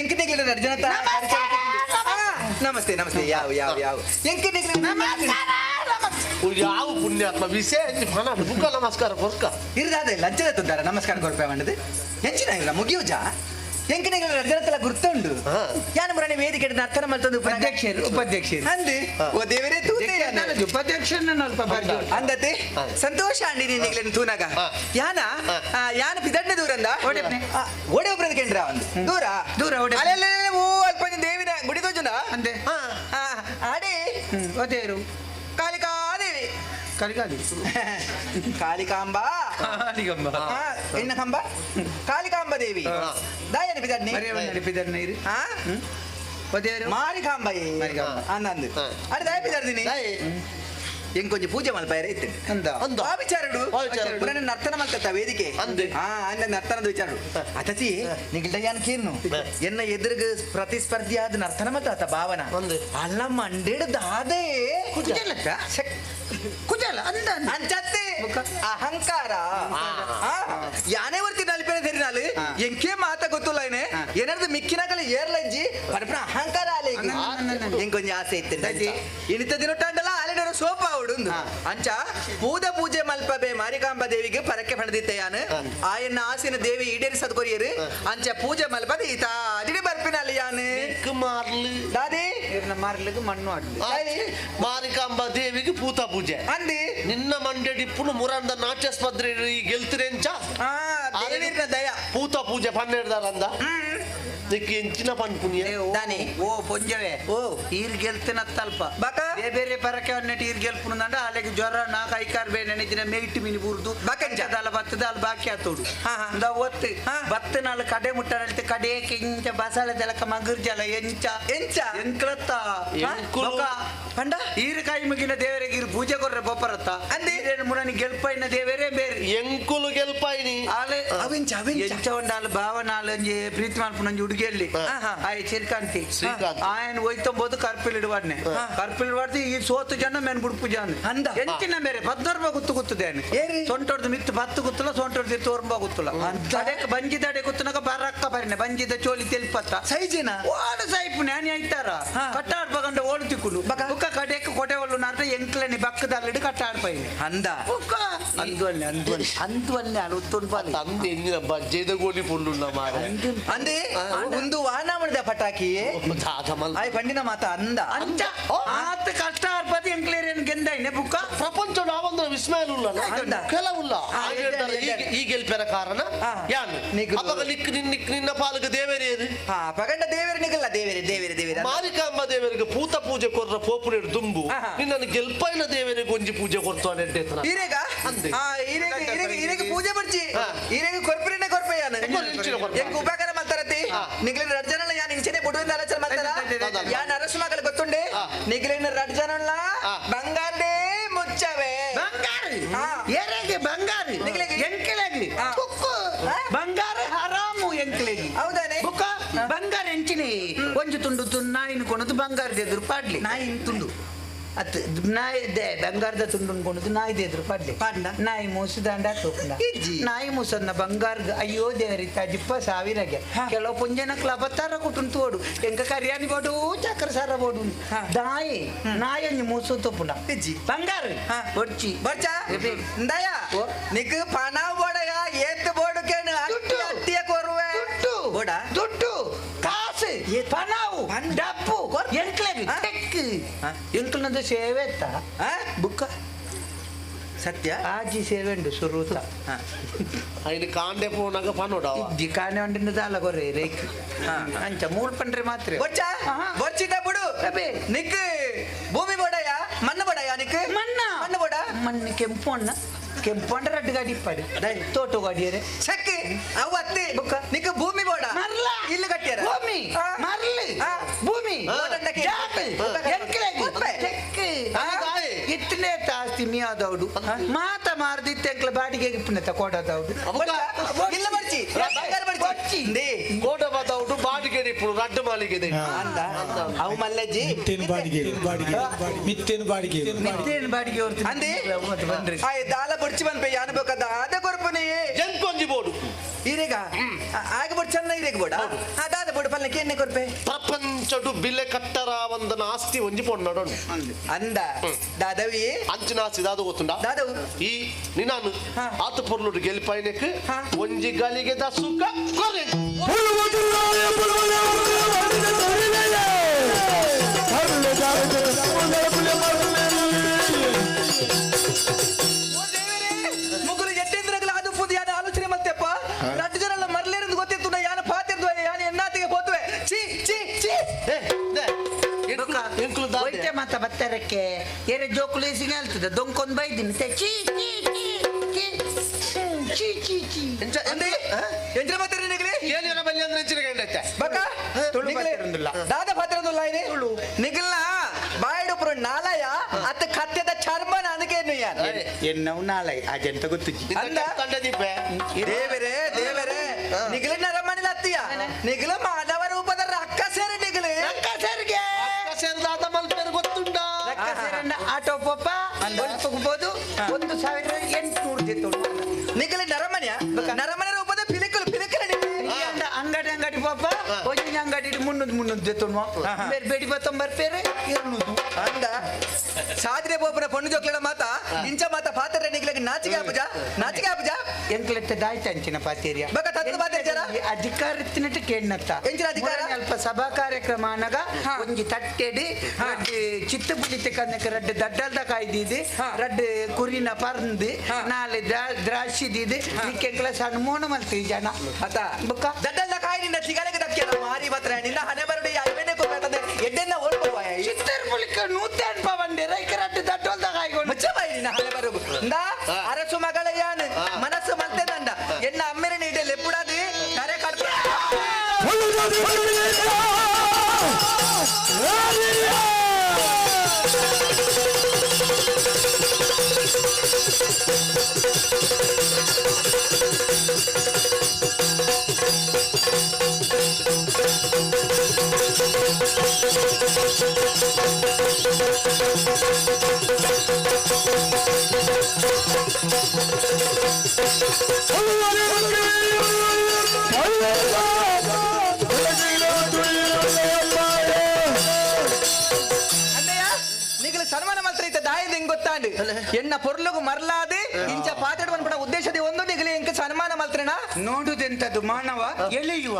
ಎಂಕ ನಿಗ್ಲ ಜನತ ನಮಸ್ತೆ ನಮಸ್ತೆ ಯಾವ ಯಾವ ಯಾವ ಎಂಕ ನಿಗ್ಲ ಯಾವ ಪುಣ್ಯಾತ್ಮ ವಿಷಯ ಫನ ಬುಕ್ಕ ನಮಸ್ಕಾರ ಕೊರ್ಕ ಇರ್ದಾದ ಲಂಚದ ತಂದಾರ ನಮಸ್ಕಾರ ಕೊರ್ಪೆ ಮಂಡದು ಎಂಚಿನ ಇಲ್ಲ ಮುಗಿಯುಜ ಎಂಕ ನಿಗ್ಲ ಜನತಲ ಗುರ್ತುಂಡು ಯಾನ ಮುರಾಣಿ ವೇದಿಕೆ ನರ್ತನ ಮಲ್ತೊಂದು ಉಪಾಧ್ಯಕ್ಷರು ಉಪಾಧ್ಯಕ್ಷರು ಅಂದೆ ಓ ದೇವರೇ ತೂತೆ ಉಪಾಧ್ಯಕ್ಷರನ್ನ ಅಲ್ಪ ಬಾರಿ ಅಂದತೆ ಸಂತೋಷ ಅಂಡಿ ನಿಗ್ಲೇನು ತೂನಾಗ ಯಾನ ಯಾನ ಪಿದಡ್ನ ದೂರಂದ ಓಡೆ ಒಬ್ರದ ಕೇಂದ್ರ ಒಂದು ದೂರ ದೂರ ಓಡೆ ಅಲ್ಲೆಲ್ಲ ಓ ಅಲ್ಪ ದೇವಿನ ಗುಡಿ ತೋಜುನ ಅಂದೆ ಆಡೆ ಅದೇರು ಕಾಳಿಕಾದೇವಿ ಕಾಳಿಕಾದೇವಿ ಕಾಳಿಕಾಂಬ ಕಾಳಿಕಾಂಬ ಎನ್ನ ಕಂಬ ಕಾಳಿಕಾಂಬ ದೇವಿ ದಾಯನ ಪಿದಡ್ನಿ ಪಿದಡ್ನ ಇರು ಒದೇರು ಮಾರಿಕಾಂಬ ಅಂದಂದು ಅಡೆ ದಾಯ ಪಿದಡ್ದಿನಿ ಎಂಕೊಂಚ ಪೂಜೆ ಮಲ್ಪಾಯರೆ ಇತ್ತು ಅಂದ ಆ ವಿಚಾರಡು ಪುರಾಣ ನರ್ತನ ಮಲ್ತತ್ತ ವೇದಿಕೆ ಅಂದೆ ಆ ಅಂದ ನರ್ತನದ ವಿಚಾರಡು ಅತತಿ ನಿಗಿಲ್ದ ಯಾನ್ ಕೇನು ಎನ್ನ ಎದುರುಗ ಪ್ರತಿಸ್ಪರ್ಧಿಯಾದ ನರ್ತನ ಮಲ್ತ ಭಾವನ ಅಲ್ಲ ಮಂಡೇಡು ದಾದೆ ಕುಜಲಕ್ಕ ಕುಜಲ ಅಂದ ಅಂಚತ್ತೆ ಅಹಂಕಾರ ಯಾನೇ ವರ್ತಿ ನಲ್ಪೇನೆ ತೆರಿನಾಲು ಎಂಕೆ ಮಾತ ಗೊತ್ತಿಲ್ಲ ಏನೆ ಏನಾದ್ರು ಮಿಕ್ಕಿನಾಗಲ ಏರ್ಲಜ್ಜಿ ಪರಪನ ಅಹಂಕಾರ ಆಲೆ ಎಂಕೊಂಜ ಆಸೆ ಇತ್ತು ಇನಿತ ದಿನೊಟ್ಟಾಂಡಲ ಆಲೆಡರ ಸೋಪ ಅವಡು ಅಂಚ ಪೂದ ಪೂಜೆ ಮಲ್ಪಬೆ ಮಾರಿಕಾಂಬ ದೇವಿಗೆ ಪರಕ್ಕೆ ಪಣದಿತ್ತೆ ಯಾನು ಆಯನ್ನ ಆಸಿನ ದೇವಿ ಈಡೇರಿಸದ್ ಕೊರಿಯರು ಅಂಚ ಪೂಜೆ ಮಲ್ಪದ ಈತ ಅದಿಡಿ ಬರ್ಪಿನ ಅಲ್ಲಿ ಯಾನು ಮಾರ್ಲಿ ದಾದಿ ಮಾರ್ಲಿಗೆ ಮಣ್ಣು ಆಡ್ಲಿ ಮಾರಿಕಾಂಬ ದೇವಿಗೆ ಪೂತ ಪೂಜೆ ಅಂದಿ ನಿನ್ನ ಮಂಡೆಡಿಪ್ಪುನು ಮುರಂದ ನಾಟ್ಯ ಸ್ಪರ್ಧೆ ಗೆಲ್ತಿರೆಂಚ ದೇವಿರ್ನ ದಯ ಪೂತ ಪೂಜೆ ಪನ್ನೆಡ್ದಾರ ಅಂದ ನಿಕ್ಕೆ ಎಂಚಿನ ಪನ್ಪುನಿಯ ದಾನಿ ಓ ಪೊಂಜವೆ ಓ ಈರ್ ಗೆಲ್ತಿನತ್ತಲ್ಪ ಬಕ ಬೇರೆ ಬೇರೆ ಪರಕೆ ಅನ್ನಟ್ಟು ಈರ್ ಗೆಲ್ಪುನಂಡ ಅಲೆಗೆ ಜ್ವರ ನಾಲ್ಕು ಐಕಾರ್ ಬೇನೆ ನೆನೆದಿನ ಮೇಯ್ಟ್ ಮೀನು ಬೂರ್ದು ಬಕಂಜ ದಲ ಬತ್ತದ ಅಲ್ಲಿ ಬಾಕಿ ಆತೋಡು ಇಂದ ಒತ್ತು ಬತ್ತ ನಾಲ್ ಕಡೆ ಮುಟ್ಟ ಕಡೆ ಕೆಂಚ ಬಸಾಲೆ ಜಲಕ ಮಗುರ್ ಜಲ ಎಂಚ ಎಂಚ ಎಂಕ್ಲತ್ತ ಎಂಕುಲು ಪಂಡ ಈರಕಾಯಿ ಮುಗಿನ ದೇವರಿಗೆ ಇರು ಪೂಜೆ ಕೊರ್ರೆ ಬೊಪ್ಪರತ್ತ ಅಂದೆ ಮುರನಿ ಗೆಲ್ಪೈನ ದೇವರೇ ಬೇರೆ ಎಂಕುಲು ಗೆಲ್ಪಾಯಿನಿ ಆಲೆ ಅವಿಂಚ ಅವಿಂಚ ಎಂಚ ಒಂಡಾಲು ಭಾವನಾಲು ಒಂಜಿ ಪ್ರೀತಿ ಮಲ್ಪುನಂಜಿ ಹುಡುಗಿಯಲ್ಲಿ ಆಯ್ ಶ್ರೀಕಾಂತಿ ಶ್ರೀಕಾಂತ್. ಆಯನ್ ಒಯ್ತೊಂಬೋದು ಕರ್ಪಿಲ್ ಇಡುವಾಡ್ನೆ ಕರ್ಪಿಲ್ ಇಡುವಾಡ್ದು ಈ ಸೋತು ಜನ ಮೇನ್ ಬುಡ್ಪು ಜನ ಅಂದ. ಎಂಚಿನ ಬೇರೆ 14 ರೂಪಾಯಿ ಗುತ್ತು ಗುತ್ತದೇನೆ ಸೊಂಟೊಡ್ದು ಮಿತ್ತು 10 ಗುತ್ತಲ ಸೊಂಟೊಡ್ದು 9 ಗುತ್ತಲ ಅದಕ್ಕೆ ಬಂಜಿದಡೆ ಗುತ್ತನಕ ಬರಕ್ಕ ಬರನೆ ಬಂಜಿದ ಚೋಲಿ ತೆಲ್ಪತ್ತ ಸೈಜಿನ ಓಡು ಸೈಪು ನ್ಯಾನಿ ಐತಾರ ಕಟ್ಟಾಡ್ ಬಗಂಡ ಓಡು ತಿಕ್ಕುಲು ಬುಕ್ಕ ಕಡೆಕ್ ಕೊಟೆ ಒಳ್ಳು ನಾಟ ಎಂಕ್ಲನಿ ಬಕ್ಕದಲ್ಲಿಡು ಕಟ್ಟಾಡ್ ಪೈನೆ ಅಂದ ಬುಕ್ಕ ಅಂದುವಲ್ಲೆ ಅಂದುವಲ್ಲೆ ಅಂದುವಲ್ಲೆ ಅಳು ಉತ್ತುಂಡು ಬಾಲಿ ಅಂದ ಎಂಜಿನ ಬಜ್ಜೆದ ಗೋಲಿ ಪುಂಡುಲ್ಲ ಮಾರೆ ಅಂದೆ ಒಂದು ವಾನ ಮಾಡಿದ ಪಟಾಕಿ ಆಯ್ ಪಂಡಿನ ಮಾತ ಅಂದ ಅಂಚ ಆತ ಕಷ್ಟ ಆರ್ಪತಿ ಎಂಕ್ಲೇರೇನು ಗೆಂದೈನೆ ಬುಕ್ಕ ಪ್ರಪಂಚ ನಾವೊಂದು ವಿಸ್ಮಯ ಉಲ್ಲ ಕೆಲವುಲ್ಲ ಹಾಗೆ ಹೇಳ್ತಾರೆ, ಈ ಗೆಲ್ಪೆರ ಕಾರಣ ಯಾನ್ ಅಪಗ ನಿಕ್ ನಿನ್ನ ನಿನ್ನ ಪಾಲಕ ದೇವರೇ ಪಗಂಡ ದೇವರೇ ನಿಗಲ್ಲ ದೇವರೇ ದೇವರೇ ದೇವರೇ ಮಾರಿಕಾಂಬ ದೇವರಿಗೆ ಪೂತ ಪೂಜೆ ಕೊರ್ರ ಪೋಪುನೇಡು ದುಂಬು ನಿನ್ನನ್ನು ಗೆಲ್ಪೈನ ದೇವರಿಗೆ ಒಂಜಿ ಪೂಜೆ ಕೊರ್ತು ಅನ್ನೆಡ್ಡೆ ಈರೇಗ ಈರೇಗ ಈರೇಗ ಈರೇಗ ಪೂಜೆ ಬರ್ಚಿ ಈರೇಗ ಕೊರ್ಪಿರನೆ ಕೊರ್ಪೆ ಯಾನ್ ಎಂಕ್ ಉಪಕಾರ ಮಾಡ್ತಾರತಿ ನಿಗ್ಲಿನ ರಡ್ ಜನಲ ಯಾನ್ ಇಂಚನೆ ಬುಡುವಿಂದ ಆಲೋಚನೆ ಮಾಡ್ತಾರ ಯಾನ್ ಅರಸು ಮಗಲು ಗೊತ್ತುಂಡೆ ನಿಗ್ಲಿನ ರಡ್ ಜನಲ ಬಂಗಾರದೇ ಮುಚ್ಚವೆ ಬಂಗಾರ ಏರೆಗೆ ಬಂಗಾರ ಎಂಕೆಲೆಗೆ ತುಕ್ಕು ಬಂಗಾರ ಹರಾಮು ಎಂಕ್ಲೆಗೆ ಹೌದಾನೆ ಬುಕ್ಕ ಬಂಗಾರ ಎಂಚಿನಿ ಒಂಜಿ ತುಂಡು ತುಂಡು ನಾಯಿನ ಕೊನದು ಬಂಗಾರದ ಎದುರು ಪಾಡ್ಲಿ ನಾಯಿನ ತುಂಡು ಅತ್ ನಾಯಿ ದೆ ಬಂಗಾರದ ತುಂಡು ಕೊನದು ನಾಯಿದ ಎದುರು ಪಾಡ್ಲಿ ಪಾಡ್ಲ ನಾಯಿ ಮೂಸುದಾಂಡ ತೋಪುಂಡ ನಾಯಿ ಮೂಸನ್ನ ಬಂಗಾರದ ಅಯ್ಯೋ ದೇವರಿ ತಜಿಪ್ಪ ಸಾವಿರಗೆ ಕೆಲವು ಪುಂಜನ ಕ್ಲಬತ್ತಾರ ಕುಟುಂಬ ತೋಡು ಎಂಕ ಕರಿಯಾನಿ ಬೋಡು ಚಕ್ರ ಸಾರ ಬೋಡು ದಾಯಿ ನಾಯಿ ಒಂಜಿ ಮೂಸು ತೋಪುಂಡ ಬಂಗಾರ ಬೊಡ್ಚಿ ಬರ್ಚ ಇಂದಾಯ ನಿಕ್ ಪಣ ಬೋಡಗ ಏತ್ ಬೋಡುಕೇನು ಅಟ್ಟಿ ಅಟ್ಟಿಯ ಕೊರುವೆ ಬೋಡ ದುಡ್ಡು ಕಾಸು ಪಣವು ಡಪ್ಪು ಎಂಕ್ಲೆಗ್ ಟೆಕ್ ಎಂಕ್ಲನದು ಸೇವೆ ಇತ್ತ ಬುಕ್ಕ ಸತ್ಯ ಆಜಿ ಸೇವೆ ಉಂಡು ಸುರೂತ ఆయన ಕಾಂಡೆ ಪೋನಾಗ ಪನೋಡ ಇಜ್ಜಿ ಕಾಂಡೆ ಉಂಡಿನ ದಾಲ ಕೊರ್ರೆ ರೇಕ್ ಅಂಚ ಮೂಲ್ ಪಂಡ್ರೆ ಮಾತ್ರ ಬೊಚ್ಚ ಬೊಚ್ಚಿದ ಬುಡು ನಿಕ್ ಭೂಮಿ ಬೋಡಯ ಮಣ್ಣು ಬೋಡಯ ನಿಕ್ ಮಣ್ಣ ಮಣ್ಣು ಬೋಡ ಮಣ್ಣು ಕೆಂಪು ಅಣ್ಣ ಕೆಂಪು ಅಂಡ ರಡ್ಡು ಗಾಡಿ ಇಪ್ಪಾಡು ತೋಟು ಗಾಡಿಯರೆ ಸಕ್ಕಿ ಅವು ಅತ್ತಿ ಬುಕ್ಕ ನಿಕ್ ಭೂಮಿ ಬೋಡ ಮರ್ಲ ಇಲ್ಲಿ ಕಟ್ಟಿಯರ ಭೂಮಿ ಮರ್ಲಿ ಭೂಮಿ ಇತ್ತನೇ ತಾಸ್ತಿ ಮಿಯಾದೌಡು ಮಾತ ಮಾರ್ದಿತ್ತೆ ಎಂಕ್ಲ ಬಾಡಿಗೆ ಇಪ್ಪುನೆತ ಕೋಡದೌಡು ಇಲ್ಲ ಬರ್ಚಿ ಬಂಗಾರ ಬರ್ಚಿ ಕೋಟ ಬದೌಡು ಬಾಡಿಗೆ ಇಪ್ಪುಡು ರಡ್ಡು ಮಾಲಿಗೆ ಅಂದ ಅವು ಮಲ್ಲಜ್ಜಿ ಮಿತ್ತೇನು ಬಾಡಿಗೆ ಬಾಡಿಗೆ ಮಿತ್ತೇನು ಬಾಡಿಗೆ ಮಿತ್ತೇನು ಬಾಡಿಗೆ ಅಂದಿ ಬಂದ್ರಿ ಆಯ್ ದಾಲ ಬುಡ್ಚಿ ಬಂದ್ಪೆ ಯಾನು ಬೇಕಾದ ಅದ ಕೊರ್ಪುನಿ ಜಂಕೊಂಜಿ ಬೋಡು ಈರೇಗ ಆಗ ಬೋಡು ಚಂದ ಈರೇಗ ಬೋಡ ಅದಾದ ಬೋಡು ಪಲ್ಲೆ ಕೆನ್ನೆ ಕೊರ್ಪೆ ಪ್ರಪಂಚಡು ಬಿಲೆ ಕಟ್ಟರ ಒಂದನ ಆಸ್ತಿ ಒಂಜಿ ಪೊನ್ನಡು ಅಂದ ದಾದವಿ ಅಂಚಿನ ಆಸ್ತಿ ದಾದ ಗೊತ್ತುಂಡ ದಾದವು ಈ ನಿನಾನು ಆತ ಪೊರ್ಲುಡು ಗೆಲ್ಪೈನೆಕ್ ಒಂಜಿ ಗಳಿಗೆ the ಸುಖ ಕೊರೆ ಮುಗುಲು ಎಟ್ಟೇಂದ್ರಗಳ ಅದು ಪುದಿ ಯಾನ ಆಲೋಚನೆ ಮತ್ತೆಪ್ಪ ರಡ್ಡು ಜನ ಮರ್ಲೇರಂದು ಗೊತ್ತಿತ್ತು ನಾ ಯಾನ ಪಾತಿರ್ದು ಯಾನ ಎನ್ನಾತಿಗೆ ಪೋತುವೆ ಚಿ ಚಿ ಚಿ ಒಯ್ತೆ ಮಾತ ಬತ್ತರಕ್ಕೆ ಏರೆ ಜೋಕುಲು ಸಿಂಗ ಹೇಳ್ತದೆ ದೊಂಕೊಂದು ಬೈದಿನಿ ಚಿ ಚಿ ಚಿ ಚಿ ಚಿ ಚಿ ಅಂದೆ ಎಂಜಿನ ಮಾತಾಡಿ ನಿಗಲಿ ಏನಿರ ಬಲ್ಲಿ ಅಂದ್ರೆ ಎಂಚಿನ ಗಂಡತ್ತೆ ಬಕ್ಕ ನಿಗಲಿ ದಾದ ಪಾತ್ರಂದುಲ್ಲ ಇನಿ ನಿಗಲ್ನ ಬಾಯ್ಡು ಪುರ ನಾಲಯ ಅತ್ತ ಕತ್ತೆದ ಚರ್ಮ ನನಗೆ ಯಾನ್ ಎನ್ನವು ನಾಳೆ ಅಜಂತ ಗೊತ್ತು ಅಂದ ದೇವರೇ ದೇವರೇ ನಿಗಲ ನರಮಣಿಲ ಅತ್ತಿಯ ನಿಗಲ ಮಾನವ ರೂಪದ ರಕ್ಕಸೇರಿ ನಿಗಲಿ ರಕ್ಕಸರಿಗೆ ದಾದ ಮಲ್ಪೆರು ಗೊತ್ತುಂಡ ರಕ್ಕಸರನ್ನ ಆಟೋ ಪಪ್ಪ ಹೋಗ್ಬೋದು 1800 ದಿತ್ತು ನಿಗಲಿ ನರಮನೆಯ ನರಮನೆ ರೂಪದ ಪಿಲಿಕಲು ಪಿಲಿಕಲು ಅಂಗಡಿ ಅಂಗಡಿ ಪಾಪ ಒಂಜಿನ ಅಂಗಡಿ 300 300 ದೆತ್ತೊಂಡು ಬೇರೆ ಬೇಡಿ ಬತ್ತೊಂಬರ್ ಬೇರೆ 200 ಅಂದ ಸಾದ್ರೆ ಬೋಪನ ಪೊಣ್ಣು ಜೋಕ್ಲೆಡ ಮಾತ ಇಂಚ ಮಾತ ಪಾತ್ರೆ ನಿಗ್ಲಗೆ ನಾಚಿಗೆ ಆಪುಜ ನಾಚಿಗೆ ಆಪುಜ ಎಂಕ್ಲೆತ್ತ ದಾಯ್ತ ಅಂಚಿನ ಪಾತೇರಿಯ ಬಕ ತತ್ವ ಪಾತೇರಿ ಜರ ಅಧಿಕಾರ ಇತ್ತಿನಟ್ಟು ಕೇಣ್ಣತ್ತ ಎಂಚಿನ ಅಧಿಕಾರ? ಅಲ್ಪ ಸಭಾ ಕಾರ್ಯಕ್ರಮ ಅನಗ ಒಂಜಿ ತಟ್ಟೆಡಿ ರಡ್ಡು ಚಿತ್ತ ಪುಲಿತೆ ಕನ್ನಕ ರಡ್ಡು ದಡ್ಡಲ್ದ ಕಾಯ್ದಿದ್ದು ರಡ್ಡು ಕುರಿನ ಪರ್ಂದು ನಾಳೆ ದ್ರಾಕ್ಷಿ ದಿದ್ದು ನಿಕ್ಕೆಂಕ್ಲ ಸಣ್ಣ ಮೋನ ಮಲ್ತಿ ಜನ ಅತ ಬುಕ್ಕ ದಡ್ಡಲ್ದ ಕಾಯಿ ನಿನ್ನ ಚಿಗಲೆಗೆ ದಕ್ಕಿಯಲ್ಲ ಮಾರಿ ಮಾತ್ರ ನಿನ್ನ ಹಣೆ ಬರಡಿ ಐವೇನೆ ಕೊಡ್ಬೇಕಂದ್ರೆ ಎಡ್ಡೆನ್ನ ಓಡ್ಕೊಡುವ ಚಿತ್ತರ್ ಪುಲಿಕ ನೂತೆ ಅನ್ಪ ಬಂಡೆ ರೈಕ ರಡ್ಡು ದಡ್ಡಲ್ದ ಕಾಯ್ಕೊಂಡು ಮುಚ್ಚ ಬಾಯಿ ನಿನ್ನ ಹಣೆ ಬರಗು ಇಂದಾ ಅರಸು ಮಗಳ ಯಾನ್ ಮನಸ್ಸು ಮಲ್ತೆ ನಂಡ ಎನ್ನ ಅಮ್ಮೆರೆ ನೀಡೆ ಲೆಪ್ಪುಡಾದಿ ಕರೆ ಕಡ್ತ ನಿಗಲ ಸನ್ಮಾನ ಮಾತ್ರ ಇತ್ತ ದಾಯದ ಹೆಂಗ್ ಗೊತ್ತಾಂಡ್ ಎನ್ನ ಪೊರ್ಲುಗು ಮರ್ಲಾದೆ ಇಂಚ ಪಾತಾಡುವ ಪಡ ಉದ್ದೇಶದ ಒಂದು ನಿಗಲಿ ಎಂಕ ಸನ್ಮಾನ ಮಾತ್ರನ ನೋಡುದೆಂತದ್ದು ಮಾನವ ಎಳೆಯುವ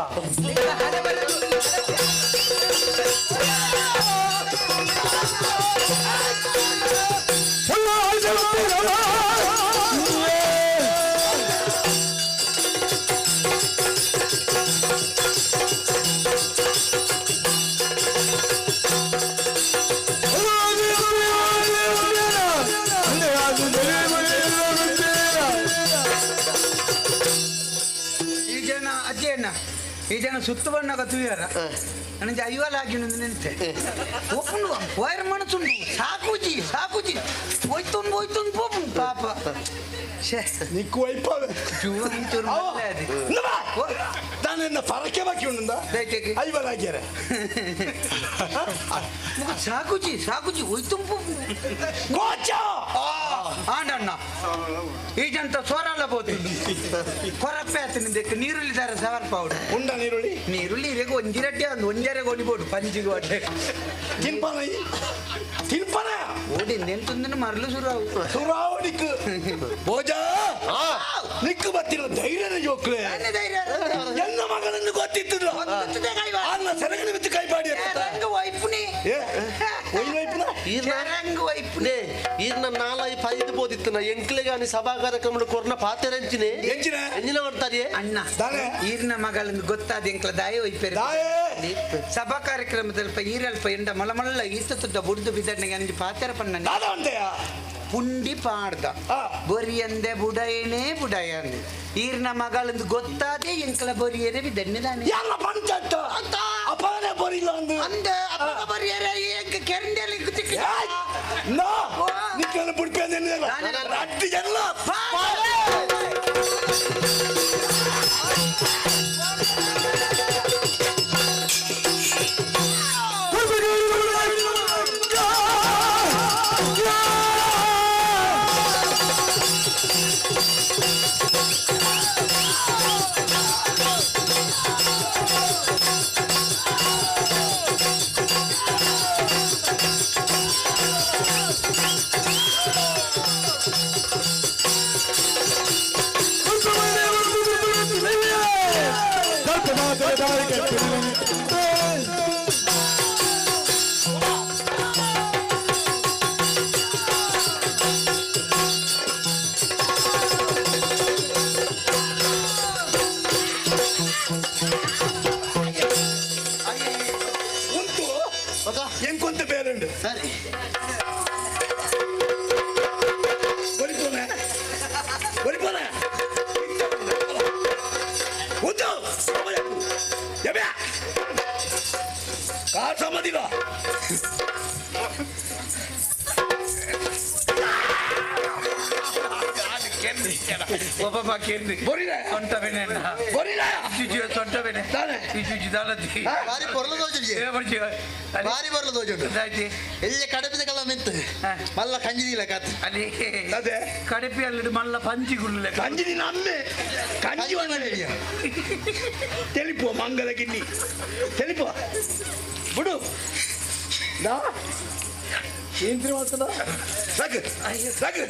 ಈ ಜನ ಅಜ್ಜಿ ಅಣ್ಣ ಈ ಜನ ಸುತ್ತು ಬಣ್ಣಗ ತುಯ್ಯಾರ ನನಗೆ ಐವಲ್ ಆಗಿ ನೆನತೆ ಒಪ್ಪುಂಡು ವೈರ್ ಮನಸುಂಡು ಸಾಕುಜಿ ಸಾಕುಜಿ ಹೋಯ್ತುಂಡು ಹೋಯ್ತುಂಡು ಪೋಪುಂಡು ಪಾಪ ನಿಕ್ಕು ವೈಪಾವೆ ತಾನೆನ್ನ ಪರಕೆ ಬಾಕಿ ಉಂಡ ಐವಲ್ ಆಗ್ಯಾರ ಸಾಕುಜಿ ಸಾಕುಜಿ ಹೋಯ್ತುಂಡು ಪೋಪುಂಡು ಕೋಚ ಆಂಡಣ್ಣ ಈ ಜಂತ ಸೋರಲ್ಲ ಬೋದು ಕೊರಪ್ಪೆ ಆತನ ನೀರುಳ್ಳಿ ದಾರ ಸವರ್ ಪೌಡರ್ ಉಂಡ ನೀರುಳ್ಳಿ ನೀರುಳ್ಳಿ ಇರೆಗೆ ಒಂಜಿರಡ್ಡೆ ಒಂದು ಒಂಜರೆ ಗೋಡಿಬೋಡು ಪಂಜಿಗೆ ಒಡ್ಡೆ ತಿನ್ಪನ ತಿನ್ಪನ ಓಡಿ ನೆಂತುಂದನ ಮರಲು ಸುರಾವು ಸುರಾವು ನಿಕ್ಕು ಭೋಜ ನಿಕ್ಕು ಬತ್ತಿನ ಧೈರ್ಯನ ಜೋಕ್ಲೆ ಎನ್ನ ಮಗಳನ್ನು ಗೊತ್ತಿತ್ತು ಅನ್ನ ಸೆರಗನ ಬಿತ್ತು ಕೈ ಬಾಡಿ ಈರ್ನ ನಾಲಾಯಿ ಪೈದು ಬೋದಿತ್ತು ನಾ ಎಂಕ್ಲೆಗಾನಿ ಸಭಾ ಕಾರ್ಯಕ್ರಮ ಕೊರ್ನ ಪಾತೆರಂಚಿನೆ ಎಂಚಿನ ಎಂಜಿನ ಮಾಡ್ತಾರೆ ಅಣ್ಣ ಈರ್ನ ಮಗಳಂದು ಗೊತ್ತಾದ ಎಂಕ್ಲ ದಾಯ ಒಯ್ಪೇರು ಸಭಾ ಕಾರ್ಯಕ್ರಮದಲ್ಪ ಈರಲ್ಪ ಎಂಡ ಮಲ ಮಲ್ಲ ಈತ ತುದ್ದ ಬುಡ್ದು ಬಿದ್ದಣ್ಣಗೆ ಅಂಜಿ ಪಾತೆರ ಪಣ್ಣ ಪುಂಡಿ ಪಾಡ್ದ ಬೊರಿಯಂದೆ ಬುಡಯನೇ ಬುಡಯಂದೆ ಈರ್ನ ಮಗಳಂದು ಗೊತ್ತಾದೆ ಎಂಕ್ಲ ಬೊರಿಯರೆ ಬಿದ್ದಣ್ಣೆ ದಾನೆ ಎಲ್ಲ ಪಂಚಾಯತ್ ಅಪಾನೆ ಬರಿಲ್ಲ ಅಂದು ಅಂದ ಅಪ್ಪಗ ಬರಿಯರೆ ಎಂಕ ಕೆರಂಡೆಲಿ ಕುತಿಕ್ಕಿ ನಾ ನಿಕ್ಕನ್ನು ಬುಡ್ಪೆ ಅಂದ ಅಟ್ಟಿ ಎಲ್ಲ ಉಂಟು ಎಂಕೊಂತ ಬೇರೆ ಸರಿ ಬರಿಪೋನೆ ಬರಿಪೋನೆ ಉಂಟು ಎಬ್ಯಾ ಕಾರ್ ಸಮ್ಮದಿಲ್ಲ ಒಬ್ಬ ಕೇಂದ್ರಿ ಬರಿಲ ಸೊಂಟವೇನೆ ಬರಿಲ ಸೊಂಟವೇನೆ ಇಜುಜಿ ದಾಲದಿ ಬಾರಿ ಪೊರ್ಲು ದೋಜುಂಡು ಬಾರಿ ಪೊರ್ಲು ದೋಜುಂಡು ಎಲ್ಲಿ ಕಡಪಿದ ಕಲ್ಲ ಮಿತ್ತು ಮಲ್ಲ ಕಂಜಿದಿಲ್ಲ ಕಾತ್ ಅಲ್ಲಿ ಅದೇ ಕಡಪಿ ಅಲ್ಲಿ ಮಲ್ಲ ಪಂಜಿ ಗುಳ್ಳೆ ಕಂಜಿ ನಿನ್ನ ಅಮ್ಮೆ ಕಂಜಿ ತೆಲಿಪುವ ಮಂಗಲ ಗಿನ್ನಿ ತೆಲಿಪುವ ಬಿಡು ನಾ ಏನ್ ತಿರುವಾತದ ಸಾಕು ಸಾಕು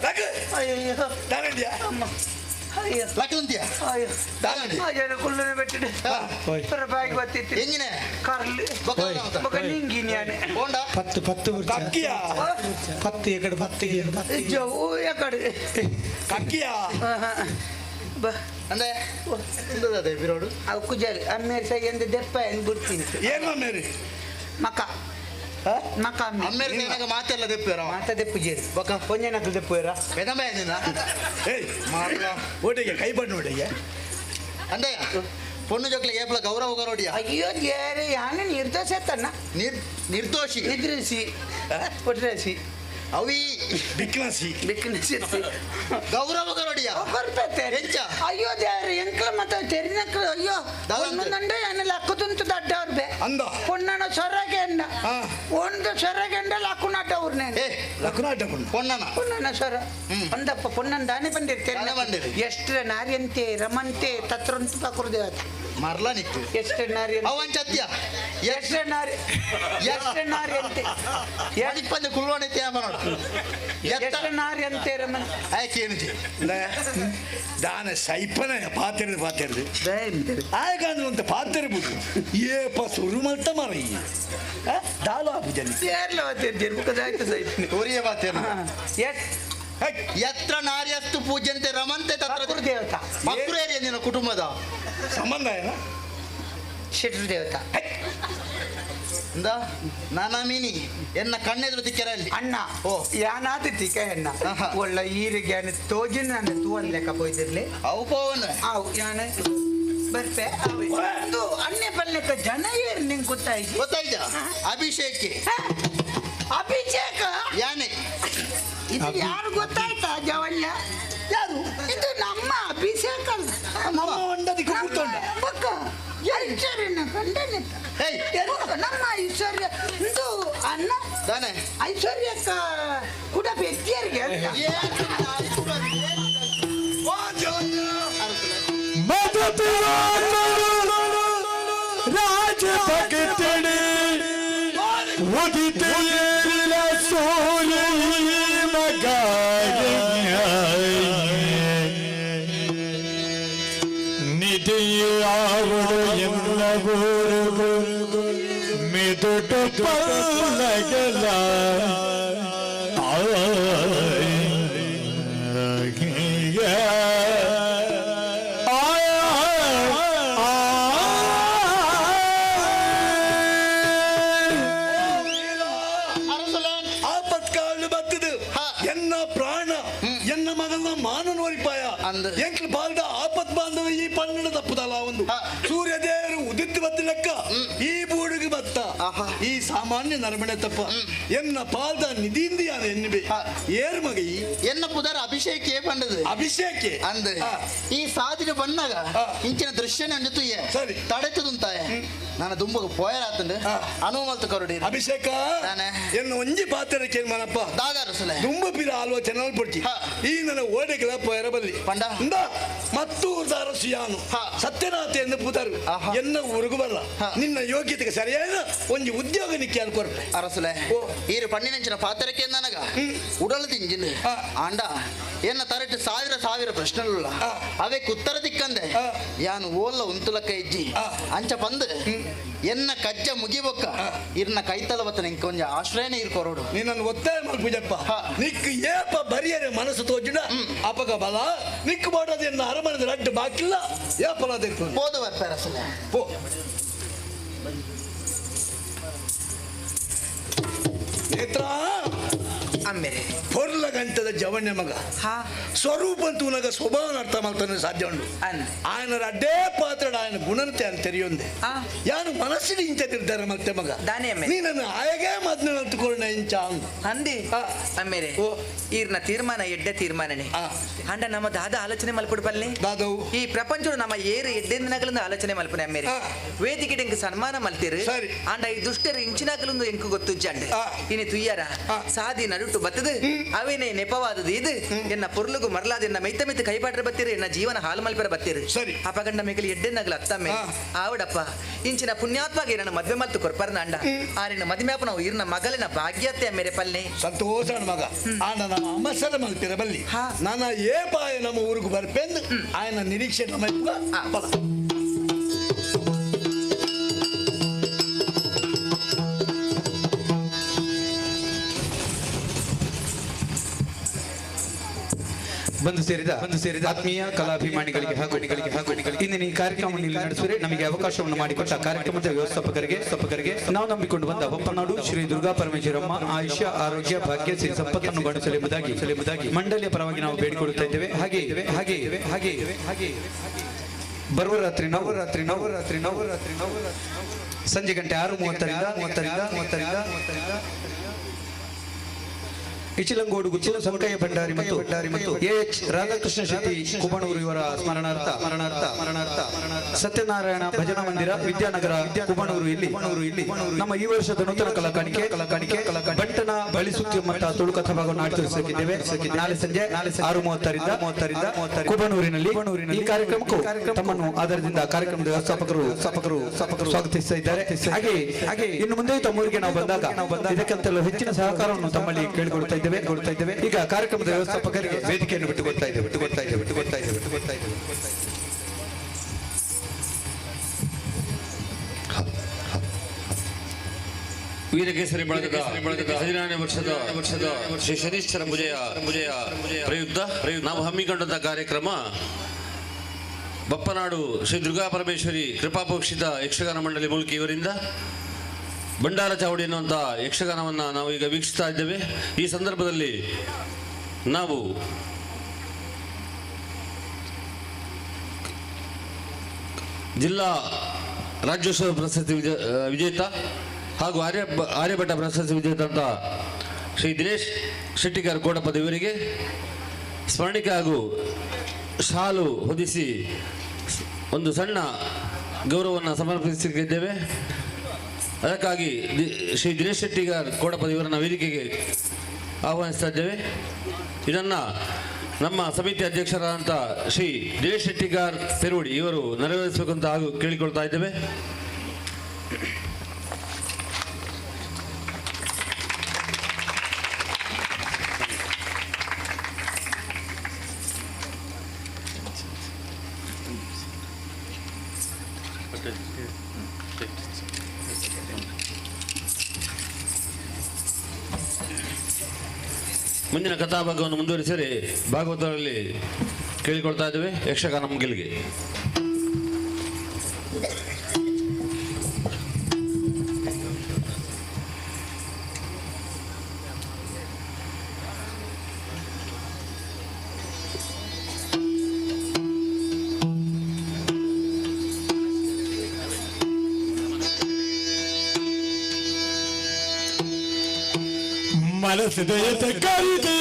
ಸಾಕು ತಾನಂದ್ಯಾ ಲಕ್ಕಂತಿಯ ಅಯ್ಯೋ ಕುಲ್ಲನೆ ಬೆಟ್ಟಿಡು ಬಾಯಿಗೆ ಬತ್ತಿತ್ತು ಎಂಜಿನ ಕರ್ಲಿ ಬೊಕ ನಿಂಗಿ ನ್ಯಾನೆ ಪತ್ತು ಪತ್ತು ಕಕ್ಕಿಯ ಪತ್ತು ಎಕಡೆ ಪತ್ತು ಜವು ಎಕಡೆ ಕಕ್ಕಿಯ ಅಂದ್ರೆ ಅದೇ ಬಿರೋಡು ಅವು ಕುಜಾರಿ ಅಮ್ಮೇರಿ ಸೈ ಎಂದ ದೆಪ್ಪ ಎಂದು ಬಿಡ್ತೀನಿ ಏನು ಅಮ್ಮೇರಿ ಮಕ ಮಕ ಅಮ್ಮೇರಿ ಸೈನಾಗ ಮಾತೆಲ್ಲ ದೆಪ್ಪೇರ ಮಾತ ದೆಪ್ಪು ಜೇರಿ ಬೊಕ ಒಂಜನಕ್ಲು ದೆಪ್ಪುವೇರ ಬೆದಮ ನಿನ್ನ ಏಯ್ ಮಾರ್ಲ ಓಟಿಗೆ ಕೈ ಬಣ್ಣ ಓಟಿಗೆ ಅಂದಯ್ಯ ಪೊಣ್ಣು ಜೋಕ್ಲೆ ಏಪಲ ಗೌರವ ಗರೋಡಿಯ ಅಯ್ಯೋ ದೇವರೇ ಯಾನು ನಿರ್ದೋಷ ತನ್ನ ನಿರ್ದೋಷಿ ನಿದ್ರಿಸಿ ಒಟ್ರಾಸಿ ಅವಿ ಬಿಕ್ನಸಿ ಬಿಕ್ನಸಿ ಗೌರವ ಗರೋಡಿಯ ಕೊರ್ಪೆತ್ತೆ ಎಂಚ ಅಯ್ಯೋ ದೇವರೇ ಎಂಕ್ಲ ಮತ್ತ ತೆರಿನಕ್ಲು ಅಯ್ಯೋ ಒಂದೊಂದಂಡೆ ಏನ ಲಕ್ಕುದುಂತು ದಡ್ಡವ್ರ ಬೇ ಅಂದ ಪೊಣ್ಣನ ಸೊರಗೆಂಡ ಒಂದು ಸೊರಗೆಂಡ ಲಕ್ಕುನಾಟ ಅವ್ರನ್ನೇ ಲಕ್ಕುನಾಟ ಪೊಣ್ಣನ ಪೊಣ್ಣನ ಸೊರ ಅಂದಪ್ಪ ಪೊಣ್ಣನ ದಾನೆ ಬಂದಿರ್ತೇನೆ ಎಷ್ಟರ ನಾರ್ಯಂತೆ ರಮಂತೆ ತತ್ರಂತು ಪಕುರು ದೇವತೆ ಮರ್ಲ ನಿಕ್ಕು ಎಷ್ಟು ನಾರಿ ಅವಂಚತ್ಯ ಎಷ್ಟು ನಾರಿ ಎಷ್ಟು ನಾರ್ಯಂತೆ ಇಪ್ಪಂದು ಕುಲ್ವಾಣೆ ತ್ಯಾಮನೋಡು ಎಷ್ಟು ನಾರ್ಯಂತೆ ರಮನ್ ಆಯ್ಕೇನು ದಾನ ಸೈಪನ ಪಾತೆರದು ಪಾತೆರದು ಆಯ್ಕಾಂದ್ರೆ ಅಂತ ಪಾತೆರ ಬಿಡು ಏಪ ಸುರು ಮಲ್ತ ಮರ ದಾಲು ಆಪುಜನಿ ಏರ್ಲ ಪಾತೆರ್ ಸೈಪನೆ ಒರಿಯ ಪಾತೆರ ಎಸ್ ಯತ್ರ ನಾರ್ಯಸ್ತು ಪೂಜ್ಯಂತೆ ರಮಂತೆ ತತ್ರ ದೇವತಾ ಮಕ್ಕಳು ನಿನ್ನ ಕುಟುಂಬದ ಸಂಬಂಧ ಏನ ಶೆಟ್ರು ದೇವತಾ ಇಂದ ನಾನಾ ಮೀನಿ ಎನ್ನ ಕಣ್ಣೆದುರು ತಿಕ್ಕರಲ್ಲಿ ಅಣ್ಣ ಓ ಯಾನಾದ ತಿಕ್ಕ ಎಣ್ಣ ಒಳ್ಳ ಈರಿಗೆ ಯಾನ ತೋಜಿನ ನನ್ನ ತೂವನ್ ಲೆಕ್ಕ ಪೋಯ್ತಿರ್ಲಿ ಅವು ಪೋವನ್ ಅವು ಯಾನ ಬರ್ಪೆ ಒಂದು ಅಣ್ಣೆ ಪಲ್ಲೆಕ್ಕ ಜನ ಏರ್ ನಿಂಗೆ ಗೊತ್ತಾಯ್ತು ಗೊತ್ತಾಯ್ತ ಅಭಿಷೇಕ್ ಅಭಿಷೇಕ ಯಾನೆ ಇದು ಯಾರು ಗೊತ್ತಾಯ್ತಾ ಜವಣ್ಯ ಯಾರು ಇದು ನಮ್ಮ ಅಭಿಷೇಕ ಅಲ್ಲ ನಮ್ಮ ಹೊಂಡದಿಕ್ಕೆ ಕೂತೊಂಡ ಬೊಕ್ಕ ಐಶ್ವರ್ಯನ ಗಂಡನೆ ನಮ್ಮ ಐಶ್ವರ್ಯ ಇದು ಅಣ್ಣ ತಾನೆ ಐಶ್ವರ್ಯಕ್ಕ ಕೂಡ ಬೆತ್ತಿಯರಿಗೆ ರಾಜ ಭಕ್ತಣಿ ಉದಿತ ಸೂರ್ಯ ಮಗ ನಿಧಿಯಾವಳು ಎಲ್ಲ ಊರುಗು ಮೆದುಟು ಪಲ್ಲಗಲ ಆಪತ್ಕಾಲ ಬತ್ತದು ಎನ್ನ ಪ್ರಾಣ ಎನ್ನ ಮಗನ ಮಾನನ ಒರಿಪಾಯ ಎಂಕ್ಲು ಬಾಲ್ದ ಆಪತ್ ಬಾಂಧವ ಈ ಪನ್ನಡ ತಪ್ಪುದಲ್ಲ ಒಂದು ಸೂರ್ಯ ದೇವರು ಉದಿತ್ತು ಬತ್ತ ಲೆಕ್ಕ ಈ ಬೂಡಿಗೆ ಬತ್ತ ಈ ಸಾಮಾನ್ಯ ನರಮಣೆ ತಪ್ಪ ಎನ್ನ ಪಾಲ್ದ ನಿಧಿಯಿಂದ ಯಾನು ಎನ್ನುವೆ ಏರ್ ಮಗ ಈ ಎನ್ನ ಪುದರ ಅಭಿಷೇಕ ಪಂಡದು ಅಭಿಷೇಕ ಅಂದ್ರೆ ಈ ಸಾಧಿನ ಬಣ್ಣಗ ಇಂಚಿನ ದೃಶ್ಯನೇ ಒಂಜಿ ಸರಿ ತಡೆತದುಂತಾಯ ನಾನು ದುಂಬಗ ಪೋಯರಾತಂಡು ಅನುಮಲ್ತ ಕರುಡಿ ಅಭಿಷೇಕ ಎನ್ನ ಒಂಜಿ ಪಾತ್ರ ಕೇಳ್ಮನಪ್ಪ ದಾದಾರಸುಲೆ ದುಂಬು ಪಿರ ಆಲೋಚನೆ ಪೊಡ್ಚಿ ಈ ನನ್ನ ಓಡೆಗಳ ಪೋಯರ ಬಲ್ಲಿ ಪಂಡ ಇಂದ ಮತ್ತೂರ್ದಾರ ಸುಯಾನು ಸತ್ಯನಾಥ ಎಂದು ಪುದರು ಎನ್ನ ಊರುಗು ಬಲ್ಲ ನಿನ್ನ ಯೋಗ್ಯತೆಗೆ ಸರಿಯಾದ ಒಂಜಿ ಉದ್ಯೋಗ ನಿಕ್ಕೆ ಅನ್ಕೊರ್ಪೆ ಅರಸುಲೆ ಈರು ಪಣ್ಣಿನಂಚಿನ ಪಾತ್ರಕ್ಕೆ ನನಗ ಉಡಲು ತಿಂಜಿನ ಆಂಡ ಎನ್ನ ತರಟ್ಟು ಸಾವಿರ ಸಾವಿರ ಪ್ರಶ್ನೆಲುಲ್ಲ ಅವೆಕ್ ಉತ್ತರ ದಿಕ್ಕಂದೆ ಯಾನು ಓಲ್ಲ ಉಂತುಲಕ್ಕ ಇಜ್ಜಿ ಅಂಚ ಪಂದು ಎನ್ನ ಕಜ್ಜ ಮುಗಿಬೊಕ್ಕ ಇರ್ನ ಕೈತಲ ಬತ್ತನ ಇಂಕ ಒಂಜಿ ಆಶ್ರಯನೇ ಇರ್ ಕೊರೋಡು ನಿನ್ನನ್ನು ಒತ್ತಾಯ ಮಲ್ಪುಜಪ್ಪ ನಿಕ್ ಏಪ ಬರಿಯರೆ ಮನಸ್ಸು ತೋಜುಡ ಅಪಗ ಬಲ ನಿಕ್ ಮಾಡೋದು ಎನ್ನ ಅರಮನೆದ ರಡ್ಡು ಬಾಕಿಲ್ಲ ಏಪಲ ದಿಕ್ಕು ಪೋದು ಬರ್ಪೆ ಅರಸುಲೆ ಪೋ ನೇತ್ರ ಆಮೇಲೆ ಪೊರ್ಲ ಗಂಟದ ಜವಣ್ಯ ಮಗ ಸ್ವರೂಪ ಅಂತೂನಗ ಸ್ವಭಾವನ ಅರ್ಥ ಮಾಡ್ತಾನೆ ಸಾಧ್ಯ ಉಂಟು ಆಯನ ಅಡ್ಡೇ ಪಾತ್ರ ಆಯನ ಗುಣನತೆ ಅಂತ ತೆರೆಯೊಂದೆ ಯಾನು ಮನಸ್ಸಿನ ಇಂಚ ತಿರ್ತಾರೆ ಮತ್ತೆ ಮಗ ನೀನನ್ನು ಆಯಗೆ ಮದ್ನ ಅಂತುಕೊಳ್ಳ ಇಂಚ ಅಂದಿ ಆಮೇಲೆ ಈರ್ನ ತೀರ್ಮಾನ ಎಡ್ಡೆ ತೀರ್ಮಾನನೆ ಅಂಡ ನಮ್ಮ ದಾದ ಆಲೋಚನೆ ಮಲ್ಪುಡು ಪಲ್ಲೆ ದಾದವು ಈ ಪ್ರಪಂಚಡು ನಮ್ಮ ಏರು ಎಡ್ಡೆಂದಿನಗಲಿಂದ ಆಲೋಚನೆ ಮಲ್ಪನೆ ಅಮ್ಮೇರೆ ವೇದಿಕೆ ಎಂಕ್ ಸನ್ಮಾನ ಮಲ್ತಿರು ಅಂಡ ಈ ದುಷ್ಟರು ಇಂಚಿನಗಲಿಂದ ಎಂಕು ಗೊತ್ತುಜ್ಜಂಡ ಇನಿ ತುಯ್ಯರ ಸಾದಿ ನಡುಟು ಬತ್ತದು ಅವೇನೇ ನೆಪವಾದದು ಇದು ಎನ್ನ ಪೊರ್ಲುಗು ಮರಲಾದ ಎನ್ನ ಮೈತ ಮೆತ್ತ ಕೈಪಾಟ್ರೆ ಬತ್ತೀರಿ ಎನ್ನ ಜೀವನ ಹಾಲು ಮಲ್ಪರ ಬತ್ತೀರಿ ಸರಿ ಅಪಗಂಡ ಮೇಕಲಿ ಎಡ್ಡೆನಗಲ ಅತ್ತಮ್ಮೆ ಆವಡಪ್ಪ ಇಂಚಿನ ಪುಣ್ಯಾತ್ಮಗೆ ನನ್ನ ಮದ್ವೆ ಮಲ್ತು ಕೊರ್ಪರ್ನ ಅಂಡ ಆರಿನ ಮದುವೆ ನಾವು ಇರ್ನ ಮಗಲಿನ ಭಾಗ್ಯತೆ ಮೇರೆ ಪಲ್ಲೆ ಸಂತೋಷ ಮಗ ಆಂಡ ನಮ್ಮ ಅಮಸರ ಮಲ್ತಿರ ಬಲ್ಲಿ ನಾನು ಏ ಪಾಯ ನಮ್ಮ ಊರಿಗೆ ಬರ್ಪೆಂದು ಆಯನ ನಿರೀಕ್ಷೆ ನಮ್ಮ ಬಲ. ಬಂದು ಸೇರಿದ ಆತ್ಮೀಯ ಕಲಾಭಿಮಾನಿಗಳಿಗೆ ಹಾಗೂ ಹಾಗೂ ಇಂದಿನ ಈ ಕಾರ್ಯಕ್ರಮವನ್ನು ಇಲ್ಲಿ ನಡೆಸಿದರೆ ನಮಗೆ ಅವಕಾಶವನ್ನು ಮಾಡಿಕೊಟ್ಟ ಕಾರ್ಯಕ್ರಮದ ವ್ಯವಸ್ಥಾಪಕರಿಗೆ ನಾವು ನಂಬಿಕೊಂಡು ಬಂದ ಬೊಪ್ಪನಾಡು ಶ್ರೀ ದುರ್ಗಾ ಪರಮೇಶ್ವರಮ್ಮ ಆಯುಷ್ಯ ಆರೋಗ್ಯ ಭಾಗ್ಯ ಸಿರಿ ಸಂಪತ್ತನ್ನು ಗಣಿಸಲೆಂಬುದಾಗಿ ಮಂಡಳಿಯ ಪರವಾಗಿ ನಾವು ಬೇಡಿಕೊಳ್ಳುತ್ತಾ ಇದ್ದೇವೆ. ಹಾಗೆ ಹಾಗೆ ಹಾಗೆ ಹಾಗೆ ಹಾಗೆ. ಬರುವ ರಾತ್ರಿ ನವರಾತ್ರಿ ನವರಾತ್ರಿ ನವರಾತ್ರಿ ನವರಾತ್ರಿ ಸಂಜೆ ಗಂಟೆ 6:30ರಿಂದ 30ರಿಂದ 30ರಿಂದ ಇಚಿಲಂಗೋಡು ಗುತ್ತು ಸಂಕಯ್ಯ ಭಂಡಾರಿ ಮತ್ತು ಎ ಎಚ್ ರಾಧಾಕೃಷ್ಣ ಶೆಟ್ಟಿ ಕುಬಣೂರು ಇವರ ಸ್ಮರಣಾರ್ಥ ಸ್ಮರಣಾರ್ಥ ಸ್ಮರಣಾರ್ಥ ಸತ್ಯನಾರಾಯಣ ಭಜನಾ ಮಂದಿರ ವಿದ್ಯಾನಗರ ಕುಬಣೂರು ಇಲ್ಲಿ ಇಲ್ಲಿ ನಮ್ಮ ಈ ವರ್ಷದ ನೂತನ ಕಲಾಕಾಣಿಕೆ ಕಲಾಕಾಣಿಕೆ ಬಂಟನ ಬಳಿಸುತ್ತಿಮ್ಮತ್ತ ತುಳು ಕಥಾಭಾಗವನ್ನು ಆಚರಿಸಲಿದ್ದೇವೆ. ನಾಳೆ ಸಂಜೆ 6:30ರಿಂದ 30ರಿಂದ ಕುಬಣೂರಿನಲ್ಲಿ ಈ ಕಾರ್ಯಕ್ರಮಕ್ಕೂ ತಮ್ಮನ್ನು ಆಧಾರದಿಂದ ಕಾರ್ಯಕ್ರಮದ ವ್ಯವಸ್ಥಾಪಕರು ಸ್ವಾಗತಿಸ್ತಾ ಇದ್ದಾರೆ. ಹಾಗೆ ಹಾಗೆ ಇನ್ನು ಮುಂದೆ ತಮ್ಮೂರಿಗೆ ನಾವು ಬಂದಾಗ ಇದಕ್ಕಿಂತಲೂ ಹೆಚ್ಚಿನ ಸಹಕಾರವನ್ನು ತಮ್ಮಲ್ಲಿ ಕೇಳಿಕೊಳ್ತಾ ಇದ್ದೇವೆ. ಈಗ ಕಾರ್ಯಕ್ರಮದ ವ್ಯವಸ್ಥಾಪಕರಿಗೆ ವೇದಿಕೆಯನ್ನು ಬಿಟ್ಟುಕೊಡ್ತಾ ಇದ್ದೇವೆ. ವೀರಕೇಸರಿ ಬಳಗದ 16ನೇ ವರ್ಷದ ಶ್ರೀ ಶನೀಶ್ವರ ಪೂಜೆಯ ಪ್ರಯುಕ್ತ ನಾವು ಹಮ್ಮಿಕೊಂಡಂತಹ ಕಾರ್ಯಕ್ರಮ ಬಪ್ಪನಾಡು ಶ್ರೀ ದುರ್ಗಾ ಪರಮೇಶ್ವರಿ ಕೃಪಾಪೋಕ್ಷಿತ ಯಕ್ಷಗಾನ ಮಂಡಳಿ ಮುಲ್ಕಿ ಇವರಿಂದ ಭಂಡಾರ ಚಾವಡಿ ಎನ್ನುವಂಥ ಯಕ್ಷಗಾನವನ್ನು ನಾವು ಈಗ ವೀಕ್ಷಿಸ್ತಾ ಇದ್ದೇವೆ. ಈ ಸಂದರ್ಭದಲ್ಲಿ ನಾವು ಜಿಲ್ಲಾ ರಾಜ್ಯೋತ್ಸವ ಪ್ರಶಸ್ತಿ ವಿಜೇತ ಹಾಗೂ ಆರ್ಯಭಟ ಪ್ರಶಸ್ತಿ ವಿಜೇತ ಅಂತ ಶ್ರೀ ದಿನೇಶ್ ಶೆಟ್ಟಿಗಾರ್ ಕೋಟಪದ ಇವರಿಗೆ ಸ್ಮರಣಿಕೆ ಹಾಗೂ ಶಾಲು ಹೊದಿಸಿ ಒಂದು ಸಣ್ಣ ಗೌರವವನ್ನು ಸಮರ್ಪಿಸಲಿದ್ದೇವೆ. ಅದಕ್ಕಾಗಿ ಶ್ರೀ ದಿನೇಶ್ ಶೆಟ್ಟಿಗಾರ್ ಕೋಡಪದ ಇವರನ್ನು ವೇದಿಕೆಗೆ ಆಹ್ವಾನಿಸ್ತಾ ಇದ್ದೇವೆ. ಇದನ್ನು ನಮ್ಮ ಸಮಿತಿ ಅಧ್ಯಕ್ಷರಾದಂಥ ಶ್ರೀ ದಿನೇಶ್ ಶೆಟ್ಟಿಗಾರ್ ಪೆರುಡಿ ಇವರು ನೆರವೇರಿಸಬೇಕು ಅಂತ ಹಾಗೂ ಕೇಳಿಕೊಳ್ತಾ ಇದ್ದೇವೆ. ಮುಂದಿನ ಕಥಾಭಾಗವನ್ನು ಮುಂದುವರಿಸಿದರೆ ಭಾಗವತರಲ್ಲಿ ಕೇಳಿಕೊಳ್ತಾ ಇದ್ದೇವೆ. ಯಕ್ಷಗಾನ ಮುಗಿಲಿಗೆ ಮನಸ್ಸಿದೆಯತೆ ಕರಿದೆ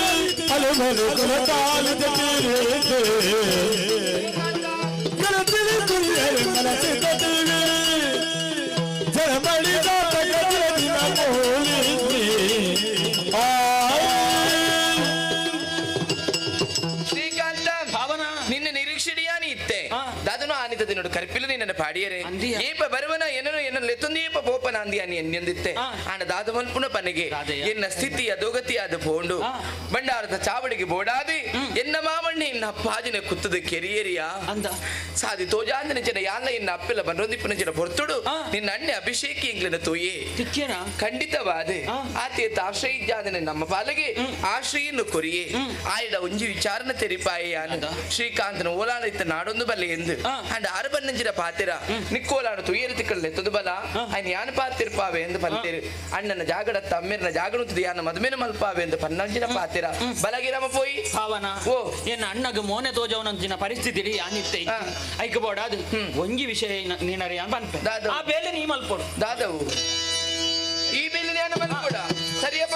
ಅಲೆಮಲೆ ಕುಲಕಾಲದ ತೀರೆ ಗಲತಿರಿ ಕುರಿಯರೆ ಮನಸ್ಸಿದ ದೇವಿ ಜನಮಳಿದ ತಗದಿನ ಮೋಲಿದ್ರಿ. ಶ್ರೀಕಾಂತ ನಿನ್ನ ನಿರೀಕ್ಷೆಡಿಯಾನಿ ಇತ್ತೆ ದಾದನು ಆನಿತದೆ ನೋಡು ಕರ್ಪಿಲ ನಿನ್ನ ಪಾಡಿಯರೆ ಏಪ ಬರುವನ ಏನನು ಎನ್ನ ಲೆತ್ತೊಂದು ಏಪ ಪೋಪನ ಅಂದಿಯಾನಿ ಎನ್ನೆಂದಿತ್ತೆ ಆಣ ದಾದ ಮಲ್ಪುನ ಪನಿಗೆ ಎನ್ನ ಸ್ಥಿತಿ ಅಧೋಗತಿಯಾದ ಪೋಂಡು ಬಂಡಾರದ ಚಾವಡಿಗೆ ಬೋಡಾದಿ ಎನ್ನ ಮಾಮಣ್ಣಿ ಎನ್ನ ಅಪ್ಪಾಜಿನ ಕುತ್ತದ ಕೆರಿಯರಿಯ ಸಾದಿ ತೋಜಾಂದನ ಜನ ಯಾಲ್ಲ ಎನ್ನ ಅಪ್ಪಿಲ್ಲ ಬನ್ರೊಂದಿಪ್ಪನ ಜನ ಹೊರ್ತುಡು ನಿನ್ನ ಅಣ್ಣೆ ಅಭಿಷೇಕಿ ಎಂಗ್ಲಿನ ತೋಯೆ ಖಂಡಿತವಾದ ಆತೇತ ಆಶ್ರಯಿದ್ದಾದನೆ ನಮ್ಮ ಪಾಲಿಗೆ ಆಶ್ರಯನ್ನು ಕೊರಿಯೆ ಆಯ್ಡ ಒಂಜಿ ವಿಚಾರನ ತೆರಿಪಾಯ ಶ್ರೀಕಾಂತನ ಓಲಾಡ ಇತ್ತ ನಾಡೊಂದು ಬಲ್ಲೆ ಎಂದು ಅಂಡ್ ಆರು ಬನ್ನಂಜಿನ ಪಾತಿರ ನಿಕ್ಕೋಲಾಡು ತುಯ್ಯರು ತಿಕ್ಕಲ್ ಎತ್ತದು ಬಲ ಅಯ್ನ ಯಾನ್ ಪಾತಿರ್ಪಾವೆ ಎಂದು ಪಂತೇರು ಅಣ್ಣನ ಜಾಗಡ ತಮ್ಮೆರ್ನ ಜಾಗಣುತ್ತದೆ ಯಾನ ಮದುಮೇನ ಮಲ್ಪಾವೆ ಎಂದು ಪನ್ನಂಜಿನ ಪಾತಿರ ಬಲಗಿರಮ ಪೋಯಿ ಭಾವನ ಓ ಎನ್ನ ಅಣ್ಣಗ ಮೋನೆ ತೋಜವನಂಚಿನ ಪರಿಸ್ಥಿತಿ ಯಾನಿತ್ತೆ ಐಕ ಬೋಡ ಅದು ಒಂಜಿ ವಿಷಯ ನೀನರೆ ಯಾನ್ ಪನ್ಪೆ ಆ ಬೇಲೆ ನೀ ಮಲ್ಪೊಡು ದಾದವು ಈ ಬೇಲೆ ಯಾನ ಮಲ್ಪೊಡ ಸರಿಯಪ್ಪ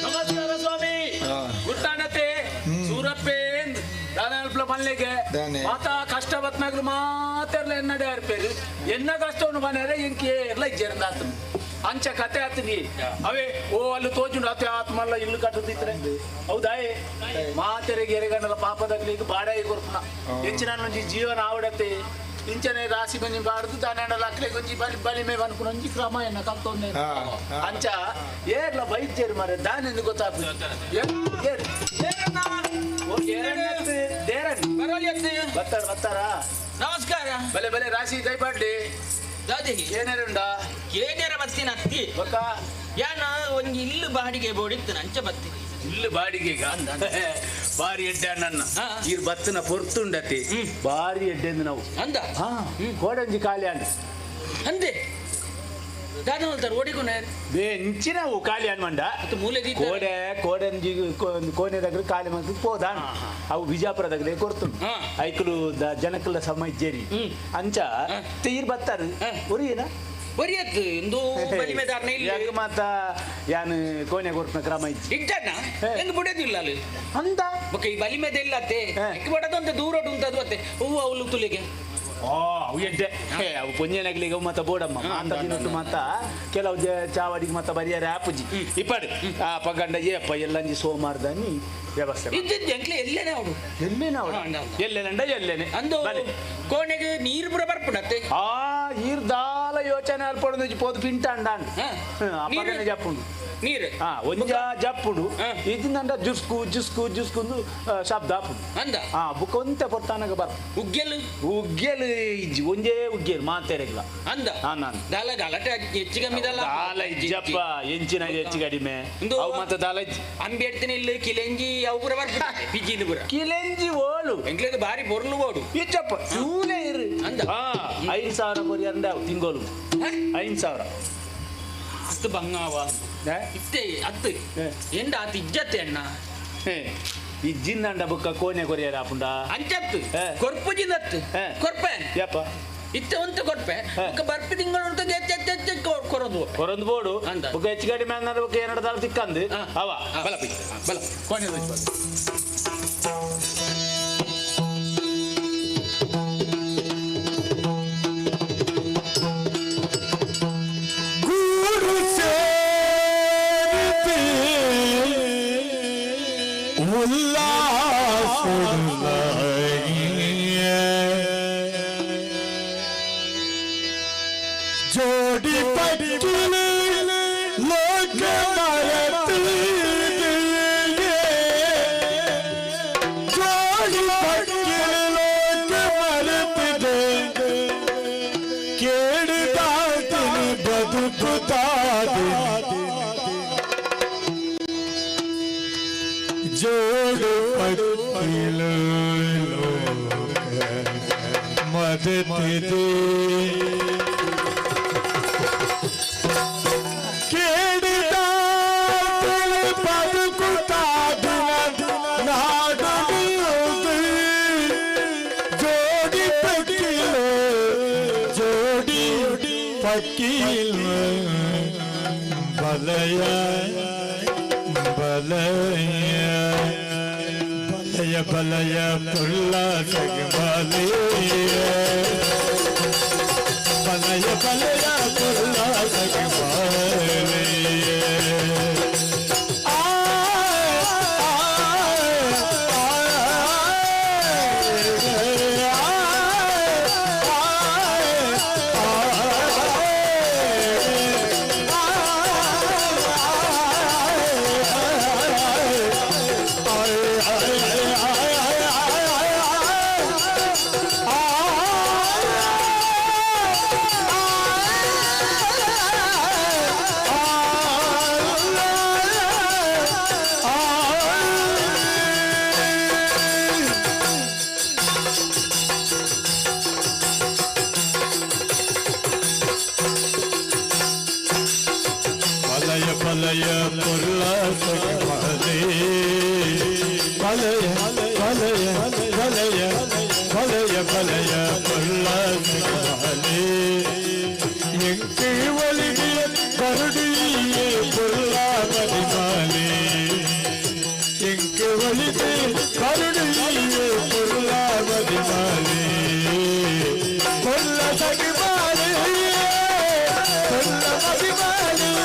ನಮಸ್ಕಾರ ಸ್ವಾಮಿ ಗುರ್ತಾಣತೆ ಸೂರಪ್ಪೆ ದಾದಾಲ್ಪ್ಲ ಮಲ್ಲೆಗೆ ಮಾತಾ ಕಷ್ಟ ಬತ್ನಾಗ್ಲು ಮಾತೆರ್ಲ ಎನ್ನಡೆ ಅರ್ಪೇರು ಎನ್ನ ಕಷ್ಟವನ್ನು ಮನೆಯರೆ ಇಂಕೆ ಎಲ್ಲ ಇಜ್ಜೇರಂದಾತು ಅಂಚ ಕತೆ ಆತನಿ ಅವೇ ಓ ಅಲ್ಲಿ ತೋಜುಂಡು ಆತ ಆತ್ಮಲ್ಲ ಇಲ್ಲು ಕಟ್ಟುತ್ತಿದ್ರೆ ಹೌದಾ ಮಾತೆರೆಗೆ ಎರೆಗಣ್ಣಲ ಪಾಪದಾಗ್ಲಿ ಈಗ ಬಾಡಾಯಿ ಕೊರ್ಪುನ ಹೆಚ್ಚಿನ ಒಂಜಿ ಜೀವನ ಆವಡತೆ ಇಂಚನೆ ರಾಶಿ ಬಂಜಿ ಬಾರ್ದು ದಾನೆಂಡಲ ಅಕ್ಲೆ ಗೊಂಜಿ ಬಲಿ ಬಲಿಮೆ ಬನ್ಪುನ ಒಂಜಿ ಕ್ರಮ ಎನ್ನ ಕಲ್ತೊಂದೆ ಅಂಚ ಏರ್ಲ ಬೈದ್ಯರು ಮಾರೆ ದಾನೆಂದು ಗೊತ್ತಾಗ್ತದೆ ಬರ್ತಾರ ಬರ್ತಾರ ನಮಸ್ಕಾರ ಬಲೆ ಬಲೆ ರಾಶಿ ದಯಪಾಡ್ಲಿ ದಾದಿ ಏನೇರುಂಡ ಕೇನೇರ ಬತ್ತಿನ ಅತ್ತಿ ಬೊಕ್ಕ ಯಾನ ಒಂಜಿ ಇಲ್ಲು ಬಾಡಿಗೆ ಬೋಡಿತ್ತು ಅಂಚ ಬತ್ತಿ ಇಲ್ಲು ಬಾಡಿಗೆಗ ಬಾರಿ ಎಡ್ಡೆ ಅಣ್ಣ ಈರ್ ಬತ್ತಿನ ಪೊರ್ತುಂಡತಿ ಬಾರಿ ಎಡ್ಡೆ ನಾವು ಅಂದ ಹಾ ಕೋಡಂಜಿ ಖಾಲಿ ಅಂದ ಅಂದೆ ದಾದ ಹೇಳ್ತಾರೆ ಓಡಿಕೊನೆ ಇಂಚಿನ ಖಾಲಿ ಅನ್ಮಂಡ ಮೂಲೆ ಕೋಡೆ ಕೋಡಂಜಿ ಕೋನೆದಾಗ ಖಾಲಿ ಮಂತ್ ಪೋದ ಅವು ಬಿಜಾಪುರದಾಗಲೇ ಕೊಡ್ತು ಐಕುಲು ಜನಕುಲ ಸಮ ಇಜ್ಜೇರಿ ಅಂಚ ತೀರ್ ಬತ್ತಾರೆ ಒರಿಯೇನ ಒರಿಯತ್ತು ಇಂದು ಬಲಿಮೆದಾರ್ನ ಇಲ್ಲ ಮಾತ ಯಾನ್ ಕೋನೆ ಕೊರ್ಪುನ ಕ್ರಮ ಇಜ್ಜಿ ಇಜ್ಜಣ್ಣ ಹೆಂಗ್ ಬಿಡೋದಿಲ್ಲ ಅಲ್ಲಿ ಅಂತ ಬೊಕ್ಕ ಈ ಬಲಿಮೆದ ಇಲ್ಲ ಅತ್ತೆ ಬಡದಂತ ದೂರ ಉಂಟದು ಅತ್ತೆ ಹೂವು ಅವಳು ತುಲಿಗೆ ಅವು ಎಡ್ಡೆ ಅವು ಪೊಂಜೆನಗ್ಲಿಗೆ ಅವು ಮತ್ತ ಬೋಡಮ್ಮ ಮಾತ ದಿನಟ್ಟು ಮಾತ ಕೆಲವು ಚಾವಡಿಗೆ ಮತ್ತ ಬರಿಯಾರೆ ಆಪುಜಿ ಇಪ್ಪಡು ಆ ಪಗಂಡ ಏಪ್ಪ ಎಲ್ಲಂಜಿ ಸೋಮಾರ್ದಾನಿ ವ್ಯವಸ್ಥೆ ಇದ್ದಿದ್ದು ಎಂಕ್ಲೆ ಎಲ್ಲೇನೆ ಅವಡು ಎಲ್ಲೇನೆ ಅವಡು ಎಲ್ಲೇನಂಡ ಎಲ್ಲೇನೆ ಅಂದು ಕೋಣೆಗೆ ನೀರು ಪೂರ ಬರ್ಪುಂಡತ್ತೆ ಆ ಈರ್ದಾಲ ಯೋಚನೆ ಅಲ್ಪಡು ಪೋದು ಪಿಂಟ ಅಂಡ ಅಪ್ಪಗನೆ ಜಪ್ಪುಂಡು ನೀರು ಹಾ ಒಂಜ ಜಪ್ಪುಂಡು ಇದಿಂದಂಡ ಜುಸ್ಕು ಜುಸ್ಕು ಜುಸ್ಕುಂದು ಶಬ್ದ ಆಪುಂಡು ಅಂದ ಹಾ ಬುಕ್ ಒಂತೆ ಪೊರ್ತಾನಗ ಬರ್ ಉಗ್ಗೆಲು ಉಗ್ಗೆಲು ಇಜ್ಜಿ ಒಂಜೇ ಉಗ್ಗೆಲು ಮಾತೇರೆಗ್ಲ ಅಂದ ಹಾ ನಾನು ದಾಲ ಗಲಾಟೆ ಹೆಚ್ಚು ಕಮ್ಮಿ ದಾಲ ದಾಲ ಇಜ್ಜಪ್ಪ ಎಂಚಿನ ಹೆಚ್ಚು ಕಡಿಮೆ ಅವು ಮತ್ತೆ ದಾಲ ಇಜ್ಜಿ ಅಂಬಿ ಇಲ್ಲ ಕಿಲೆಂಜಿ ಅವು ಪೂರ ಬರ್ಪುಂಡು ಪಿಜಿಲು ಪೂರ ಕಿಲೆಂಜಿ ಓಳು ಎಂಕ್ಲೇದು ಬಾರಿ ಬೊರ್ಲು ಓಡು ಇಜ್ಜಪ್ಪ ಸೂಲೆ ಇರು ಅಂದ 5000 ಕೊರಿ ಅಂದ ತಿಂಗಳು 5000 ಅತ್ತು ಬಂಗಾವ ಇತ್ತೆ ಅತ್ತು ಎಂಡ ಆತ ಇಜ್ಜತ್ತೆ ಅಣ್ಣ ಇಜ್ಜಿಂದಂಡ ಬುಕ್ಕ ಕೋನೆ ಕೊರಿಯರ ಆಪುಂಡ ಅಂಚತ್ತು ಕೊರ್ಪು ಜಿಂದತ್ತು ಕೊರ್ಪೆ ಯಪ್ಪ ಇತ್ತೆ ಒಂತ ಕೊರ್ಪೆ ಬುಕ್ಕ ಬರ್ಪಿ ತಿಂಗಳು ಉಂಟು ಕೊರೊಂದು ಕೊರೊಂದು ಬೋಡು ಬುಕ್ಕ ಹೆಚ್ಚು ಕಡಿಮೆ ಅಂದ್ರೆ ಬುಕ್ಕ ಎರಡು ದಾಲ ತಿಕ್ಕಂದು ಅವ ಬಲ ಬಲ ಕೋನೆ ಜೋಡಿ ಪಕ್ಕಿಲಿ ಲೋಕ ಮರೆತಿದೆಯೇ ಜೋಡಿ ಪಕ್ಕಿಲಿ ಲೋಕ ಮರೆತಿದೆ ಕೇಳಿದಾತಿನಿ ಬದುಕುತ್ತಾದೆ ಜೋಡು ಪಕ್ಕಿಲು ಲೋಕ ಮರೆತಿದೆ ಪಕ್ಕಿಲ್ ಬಲಯ ಬಲಯ ಬಲಯ ಬಲಯ ಪುಲ್ಲ ಸಗಬಲಯ ಬಲಯ ಬಲಯ ಪುಲ್ಲ ಸಗಬಲಯ ಬಲಯ ಬಲಯ ಪೊಲ್ಲ ಸಗಬಲೆ ಬಲಯ ಬಲಯ ಬಲಯ ಬಲಯ ಬಲಯ ಪೊಲ್ಲ ಸಗಬಲೆ ಎಂಕೆ ಒಲಿಗೆ ಕರುಡಿಯೇ ಪೊಲ್ಲ ಮದಿಮಾಲೆ ಎಂಕೆ ಒಲಿಗೆ ಕರುಡಿಯೇ ಪೊಲ್ಲ ಮದಿಮಾಲೆ ಪೊಲ್ಲ ಸಗಬಲೆ ಪೊಲ್ಲ ಮದಿಮಾಲೆ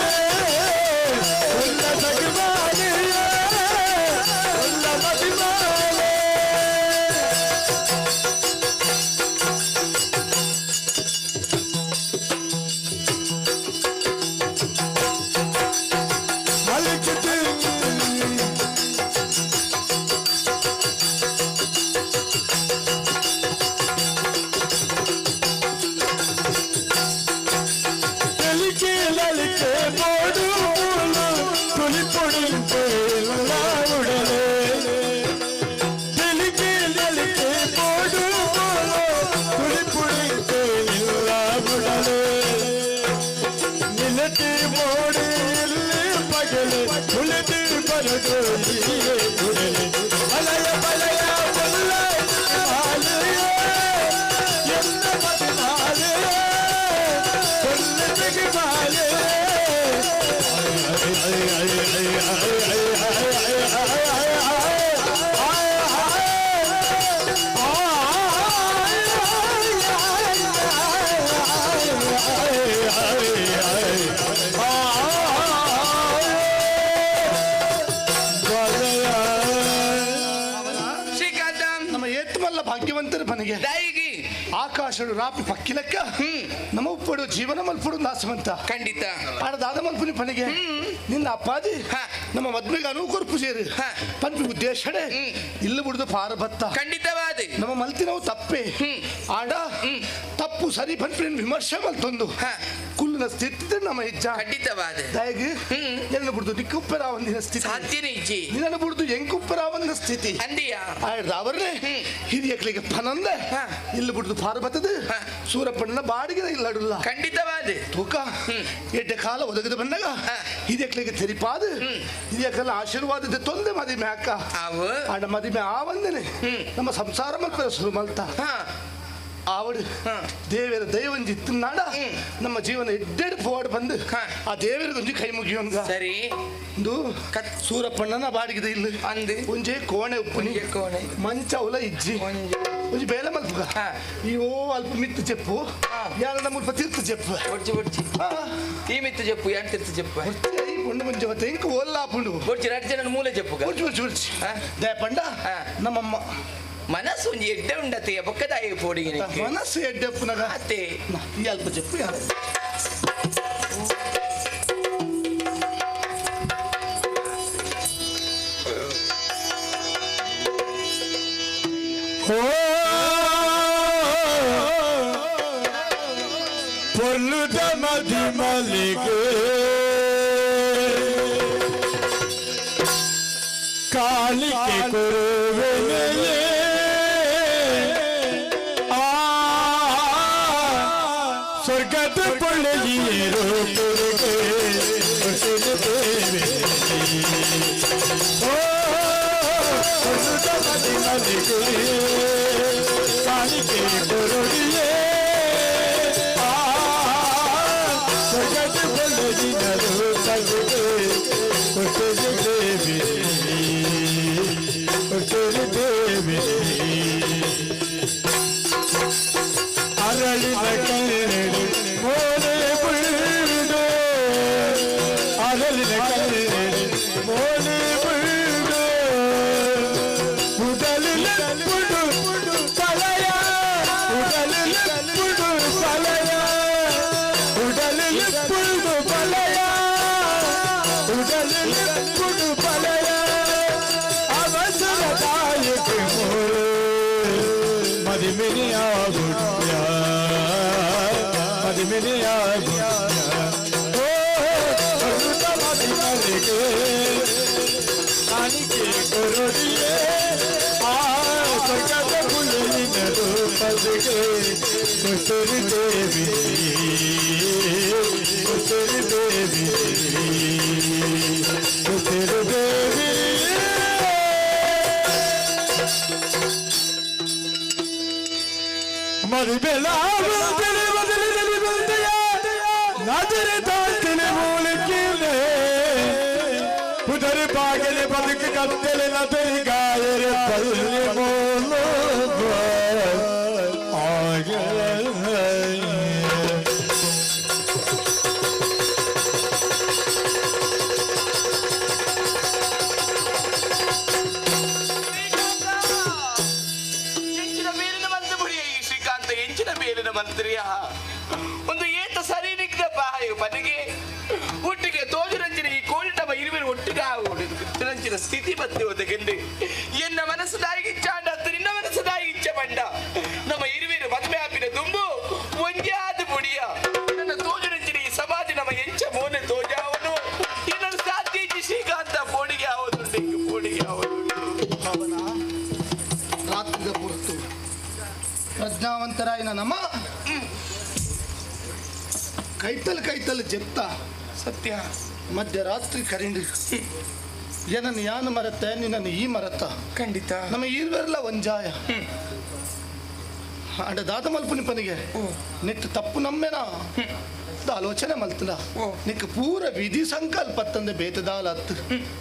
ಕಟ್ಟಿ ಮೋಡಿ ಇಲ್ಲಿ ಪಗಲೆ ಉಳಿದು ಬರದು ಕುಡಲೆ ಬಲಯ ಬಲಯ ಬಲ್ಲ ಎಲ್ಲ ಮದಿಮಾಲೆ ಕೊಲ್ಲದಿಗೆ ಮಾಲೆ ಶ್ರೀಕಾಂತ ನಮ್ಮ ಏತ್ಮಲ್ಲ ಭಾಗ್ಯವಂತರ ಮನೆಗೆ ಆಕಾಶಡು ರಾಪಿ ಪಕ್ಕಿಲಕ್ಕ ನಮ್ಮ ಉಪ್ಪಡು ಜೀವನ ಮಲ್ಪುಡು ನಾಸವಂತ ಖಂಡಿತ ಆಡ ದಾದ ಮಲ್ಪುನಿ ಪನಿಗೆ ನಿನ್ನ ಅಪ್ಪಾಜಿ ನಮ್ಮ ಮದ್ಮೆಗೆ ಅನುವು ಕೊರ್ಪು ಸೇರಿ ಪನ್ಪಿ ಉದ್ದೇಶಡೆ ಇಲ್ಲ ಬಿಡುದು ಪಾರ ಭತ್ತ ಖಂಡಿತವಾದ ನಮ್ಮ ಮಲ್ತಿನವು ತಪ್ಪೆ ಆಡ ತಪ್ಪು ಸರಿ ಪನ್ಪಿ ವಿಮರ್ಶೆ ಮಲ್ತೊಂದು ಕುಲ್ಲಿನ ಸ್ಥಿತಿ ನಮ್ಮ ಹೆಜ್ಜ ಖಂಡಿತವಾದ ದಯಗೆ ನಿನ್ನ ಬಿಡುದು ನಿಕ್ಕುಪ್ಪರಾವಂದಿನ ಸ್ಥಿತಿ ಸಾಧ್ಯನೇ ಇಜ್ಜಿ ನಿನ್ನ ಬಿಡುದು ಎಂಕುಪ್ಪರಾವಂದಿನ ಸ್ಥಿತಿ ಅಂದಿಯಾ ಆಯ್ದ ಅವರೇ ಹಿರಿಯಕ್ಲಿಗೆ ಪನಂದ ಇಲ್ಲಿ ಬಿಡುದು ಪಾರ ಬತ್ತದ ಸೂರಪ್ಪಣ್ಣ ಬಾಡಿಗೆ ಇಲ್ಲಡುಲ್ಲ ಖಂಡಿತವಾದ ತೂಕ ಎಡ್ಡೆ ಕಾಲ ಒದಗದ ಬಂದಾಗ ಹಿರಿಯಕ್ಲಿಗೆ ತೆರಿಪಾದ ಹಿರಿಯಕಲ್ಲ ಆಶೀರ್ವಾದದ ತೊಂದೆ ಮದಿಮೆ ಅಕ್ಕ ಆಡ ಮದಿಮೆ ಆವಂದನೆ ನಮ್ಮ ಸಂಸಾರ ಮಲ್ಪರ ಶುರು ಮಲ್ತ ಆವಡು ದೇವರ ದೈವಂಜಿ ನಾಡ ನಮ್ಮ ಜೀವನ ಎಡ್ಡೆಡ್ ಫೋಡ್ ಬಂದು ಆ ದೇವರಿಗೊಂಜಿ ಕೈ ಮುಗಿಯೋನ್ಗ ಸರಿ ಒಂದು ಸೂರಪ್ಪಣ್ಣನ ಬಾಡಿಗೆದ ಇಲ್ಲ ಅಂದು ಒಂಜೆ ಕೋಣೆ ಉಪ್ಪುನಿ ಕೋಣೆ ಮಂಚ ಉಲ ಇಜ್ಜಿ ಒಂಜಿ ಬೇಲೆ ಮಲ್ಪುಗ ಈ ಓ ಅಲ್ಪ ಮಿತ್ತು ಚೆಪ್ಪು ಯಾರ ನಮ್ಮ ತೀರ್ಥ ಚೆಪ್ಪು ಒಡ್ಚಿ ಒಡ್ಚಿ ಈ ಮಿತ್ತು ಜಪ್ಪು ಯಾನ್ ತೀರ್ಥ ಜಪ್ಪು ಪುಂಡು ಮುಂಚೆ ಮತ್ತೆ ಇಂಕ ಓಲ್ಲ ಪುಂಡು ಒಡ್ಚಿ ರಡ್ಡು ಜನ ಮೂಲೆ ಜಪ್ಪುಗ ಒಡ್ಚಿ ಒಡ್ಚಿ ಒಡ್ಚಿ ದಯಪಂಡ ನಮ್ಮಮ್ಮ ಮನಸ್ಸು ಒಂಜಿ ಎಡ್ಡೆ ಉಂಡತೆ ಬೊಕ್ಕದಾಯಿ ಪೋಡಿಗೆ ಮನಸ್ಸು ಎಡ್ಡೆ ಪುನಗ ಅತ್ತೆ ಈ ಅಲ್ಪ ಚೆಪ್ಪು ಯಾರ ಪೊರ್ಲುದ ಮದಿ ಮಲ್ಲಿಗೆ ಕಾಲಿಕೆ ಕೊರುವೆನೆಯೇ ಆ ಸ್ವರ್ಗದ ಪೊಳ್ಳೆಯರು ಕೊಡುಗೆ ಕೊಟ್ಟಿದ್ದೇವೆ ಓ ಪೊರ್ಲುದ ಮದಿ ಮಲ್ಲಿಗೆ ಕಾಲಿಕೆ ಕೊರುಡಿಯೇ ಸ್ವರ್ಗದ ಪೊಳ್ಳೆಯಿನರು ತಗುಗೆ ಕೊಟ್ಟಿದ್ದೇವೆ ಕೊಟ್ಟಿದ್ದೇವೆ ಅರಳಿನ ಕಣ್ಣೆಡೆ ಮೋರೆ ಬೀಳು ಅರಳಿನ ಕಣ್ಣೆಡೆ ಮೋರೆ ಬೀಳು ಉಡಲಿನ ಪುಡು ಕಲಯ ಉಡಲಿನ ಪುಡು ಕಲಯ ಉಡಲಿನ ಪುಡು ಬಲಯ ಉಡಲಿನ ಪುಡು ಬಲಯ ಅವಸರ ತಾಯಕ ಮೋರೆ ಮದಿಮಿನಿಯ ಗುಡ್ಯ ಮದಿಮಿನಿಯ ಗುಡ್ಯ ಓ ಕರುತ ಮದಿಮರಿಗೆ ಕಾಣಿಕೆ ಕೊರಡಿಯೇ ಆ ಸ್ವರ್ಗದ ಕುಳಿನ ರೂಪದಿಗೆ ಕೊಟ್ಟರಿ ದೇವಿ ಕೊಟ್ಟರಿ ದೇವಿ ಕೊಟ್ಟರಿ ದೇವಿ उधर पागल बदक कत्तल नजर गायर पल्ले बोलो आ गए ಎಂಚಿನ ಮೇಲಿನ ಮಂತ್ರಿ ಈ ಶ್ರೀಕಾಂತ ಎಂಚಿನ ಮೇಲಿನ ಮಂತ್ರಿಯ ಒಂದು ಏತ ಸರಿ ನಿಗ್ದಪ್ಪ ಪನಿಗೆ ಒಟ್ಟಿಗೆ ತೋಜುರಂಚಿನ ಈ ಕೋಳಿಟಮ ಇರುವೆರು ಒಟ್ಟಿಗೆ ಆಗುತ್ತಿರಂಚಿನ ಸ್ಥಿತಿ ಬತ್ತಿ ಒದಗೆಂದು ಎನ್ನ ಮನಸ್ಸು ದಾಯಿಗೆ ಇಚ್ಛಾಂಡ ನಿನ್ನ ಮನಸ್ಸು ದಾಯಿಗೆ ಇಚ್ಛೆ ಬಂಡ ನಮ್ಮ ಇರುವೆರು ಮದುವೆ ಆಪಿನ ತುಂಬು ಒಂದೇ ಆದ ಬುಡಿಯ ನನ್ನ ತೋಜುರಂಚಿನ ಈ ಸಮಾಜ ನಮ್ಮ ಎಂಚ ಮೋನೆ ತೋಜಾವನು ಇನ್ನೊಂದು ಸಾಧ್ಯ ಇಜ್ಜಿ ಶ್ರೀಕಾಂತ ಪೋಡಿಗೆ ಆವದುಂಡು ಇಂಕ್ ಪೋಡಿಗೆ ಆವದುಂಡು ಅವನ ರಾತ್ರಿದ ಪುರತು ಪ್ರಜ್ಞಾವಂತರಾಯಿನ ನಮ ಕೈತಲ್ ಕೈತಲ್ ಜೆತ್ತ ಸತ್ಯ ಮಧ್ಯರಾತ್ರಿ ಕರಿಂಡು ಏನನ್ನು ಯಾನು ಮರತ್ತ ನಿನ್ನನ್ನು ಈ ಮರತ್ತ ಖಂಡಿತ ನಮ್ಮ ಈರ್ವೆರ್ಲ ಒಂಜಾಯ ಅಂಡ ದಾದ ಮಲ್ಪುನಿಪನಿಗೆ ನೆಟ್ಟು ತಪ್ಪು ನಮ್ಮೆನಾ ಆಲೋಚನೆ ಮಲ್ತನ ನಿಕ್ ಪೂರ ವಿಧಿ ಸಂಕಲ್ಪ ತಂದೆ ಬೇತದಾಲ ಅತ್ತು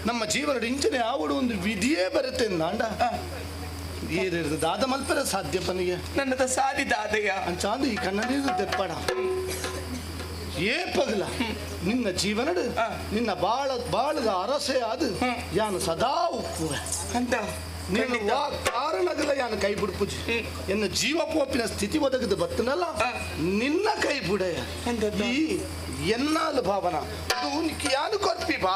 ನಮ್ಮ ಜೀವನದ ಇಂಚನೆ ಆವಡು ಒಂದು ವಿಧಿಯೇ ಬರುತ್ತೆ ನಾಂಡ ಏರಿರ್ದು ದಾದ ಮಲ್ಪರ ಸಾಧ್ಯ ಪನಿಗೆ ನನ್ನದ ಸಾದಿ ದಾದಯ್ಯ ಅಂಚಾಂದು ಈ ಕಣ್ಣನೀರು ದೆಪ್ಪಡ ಏ ಪಗಲ ನಿನ್ನ ಜೀವನಡು ನಿನ್ನ ಬಾಳ ಬಾಳದ ಅರಸೆ ಅದು ಯಾನು ಸದಾ ಉಪ್ಪುವೆ ಅಂತ ನೀನು ವಾ ಕಾರಣಗಲ ಯಾನು ಕೈ ಬಿಡ್ಪುಜಿ ಎನ್ನ ಜೀವಪೋಪಿನ ಸ್ಥಿತಿ ಒದಗದು ಬತ್ತನಲ್ಲ ನಿನ್ನ ಕೈ ಬುಡೆಯ ಈ ಎನ್ನಾಲು ಭಾವನ ಅದು ನಿಕ್ಕೆ ಯಾನು ಕೊರ್ಪಿ ಬಾ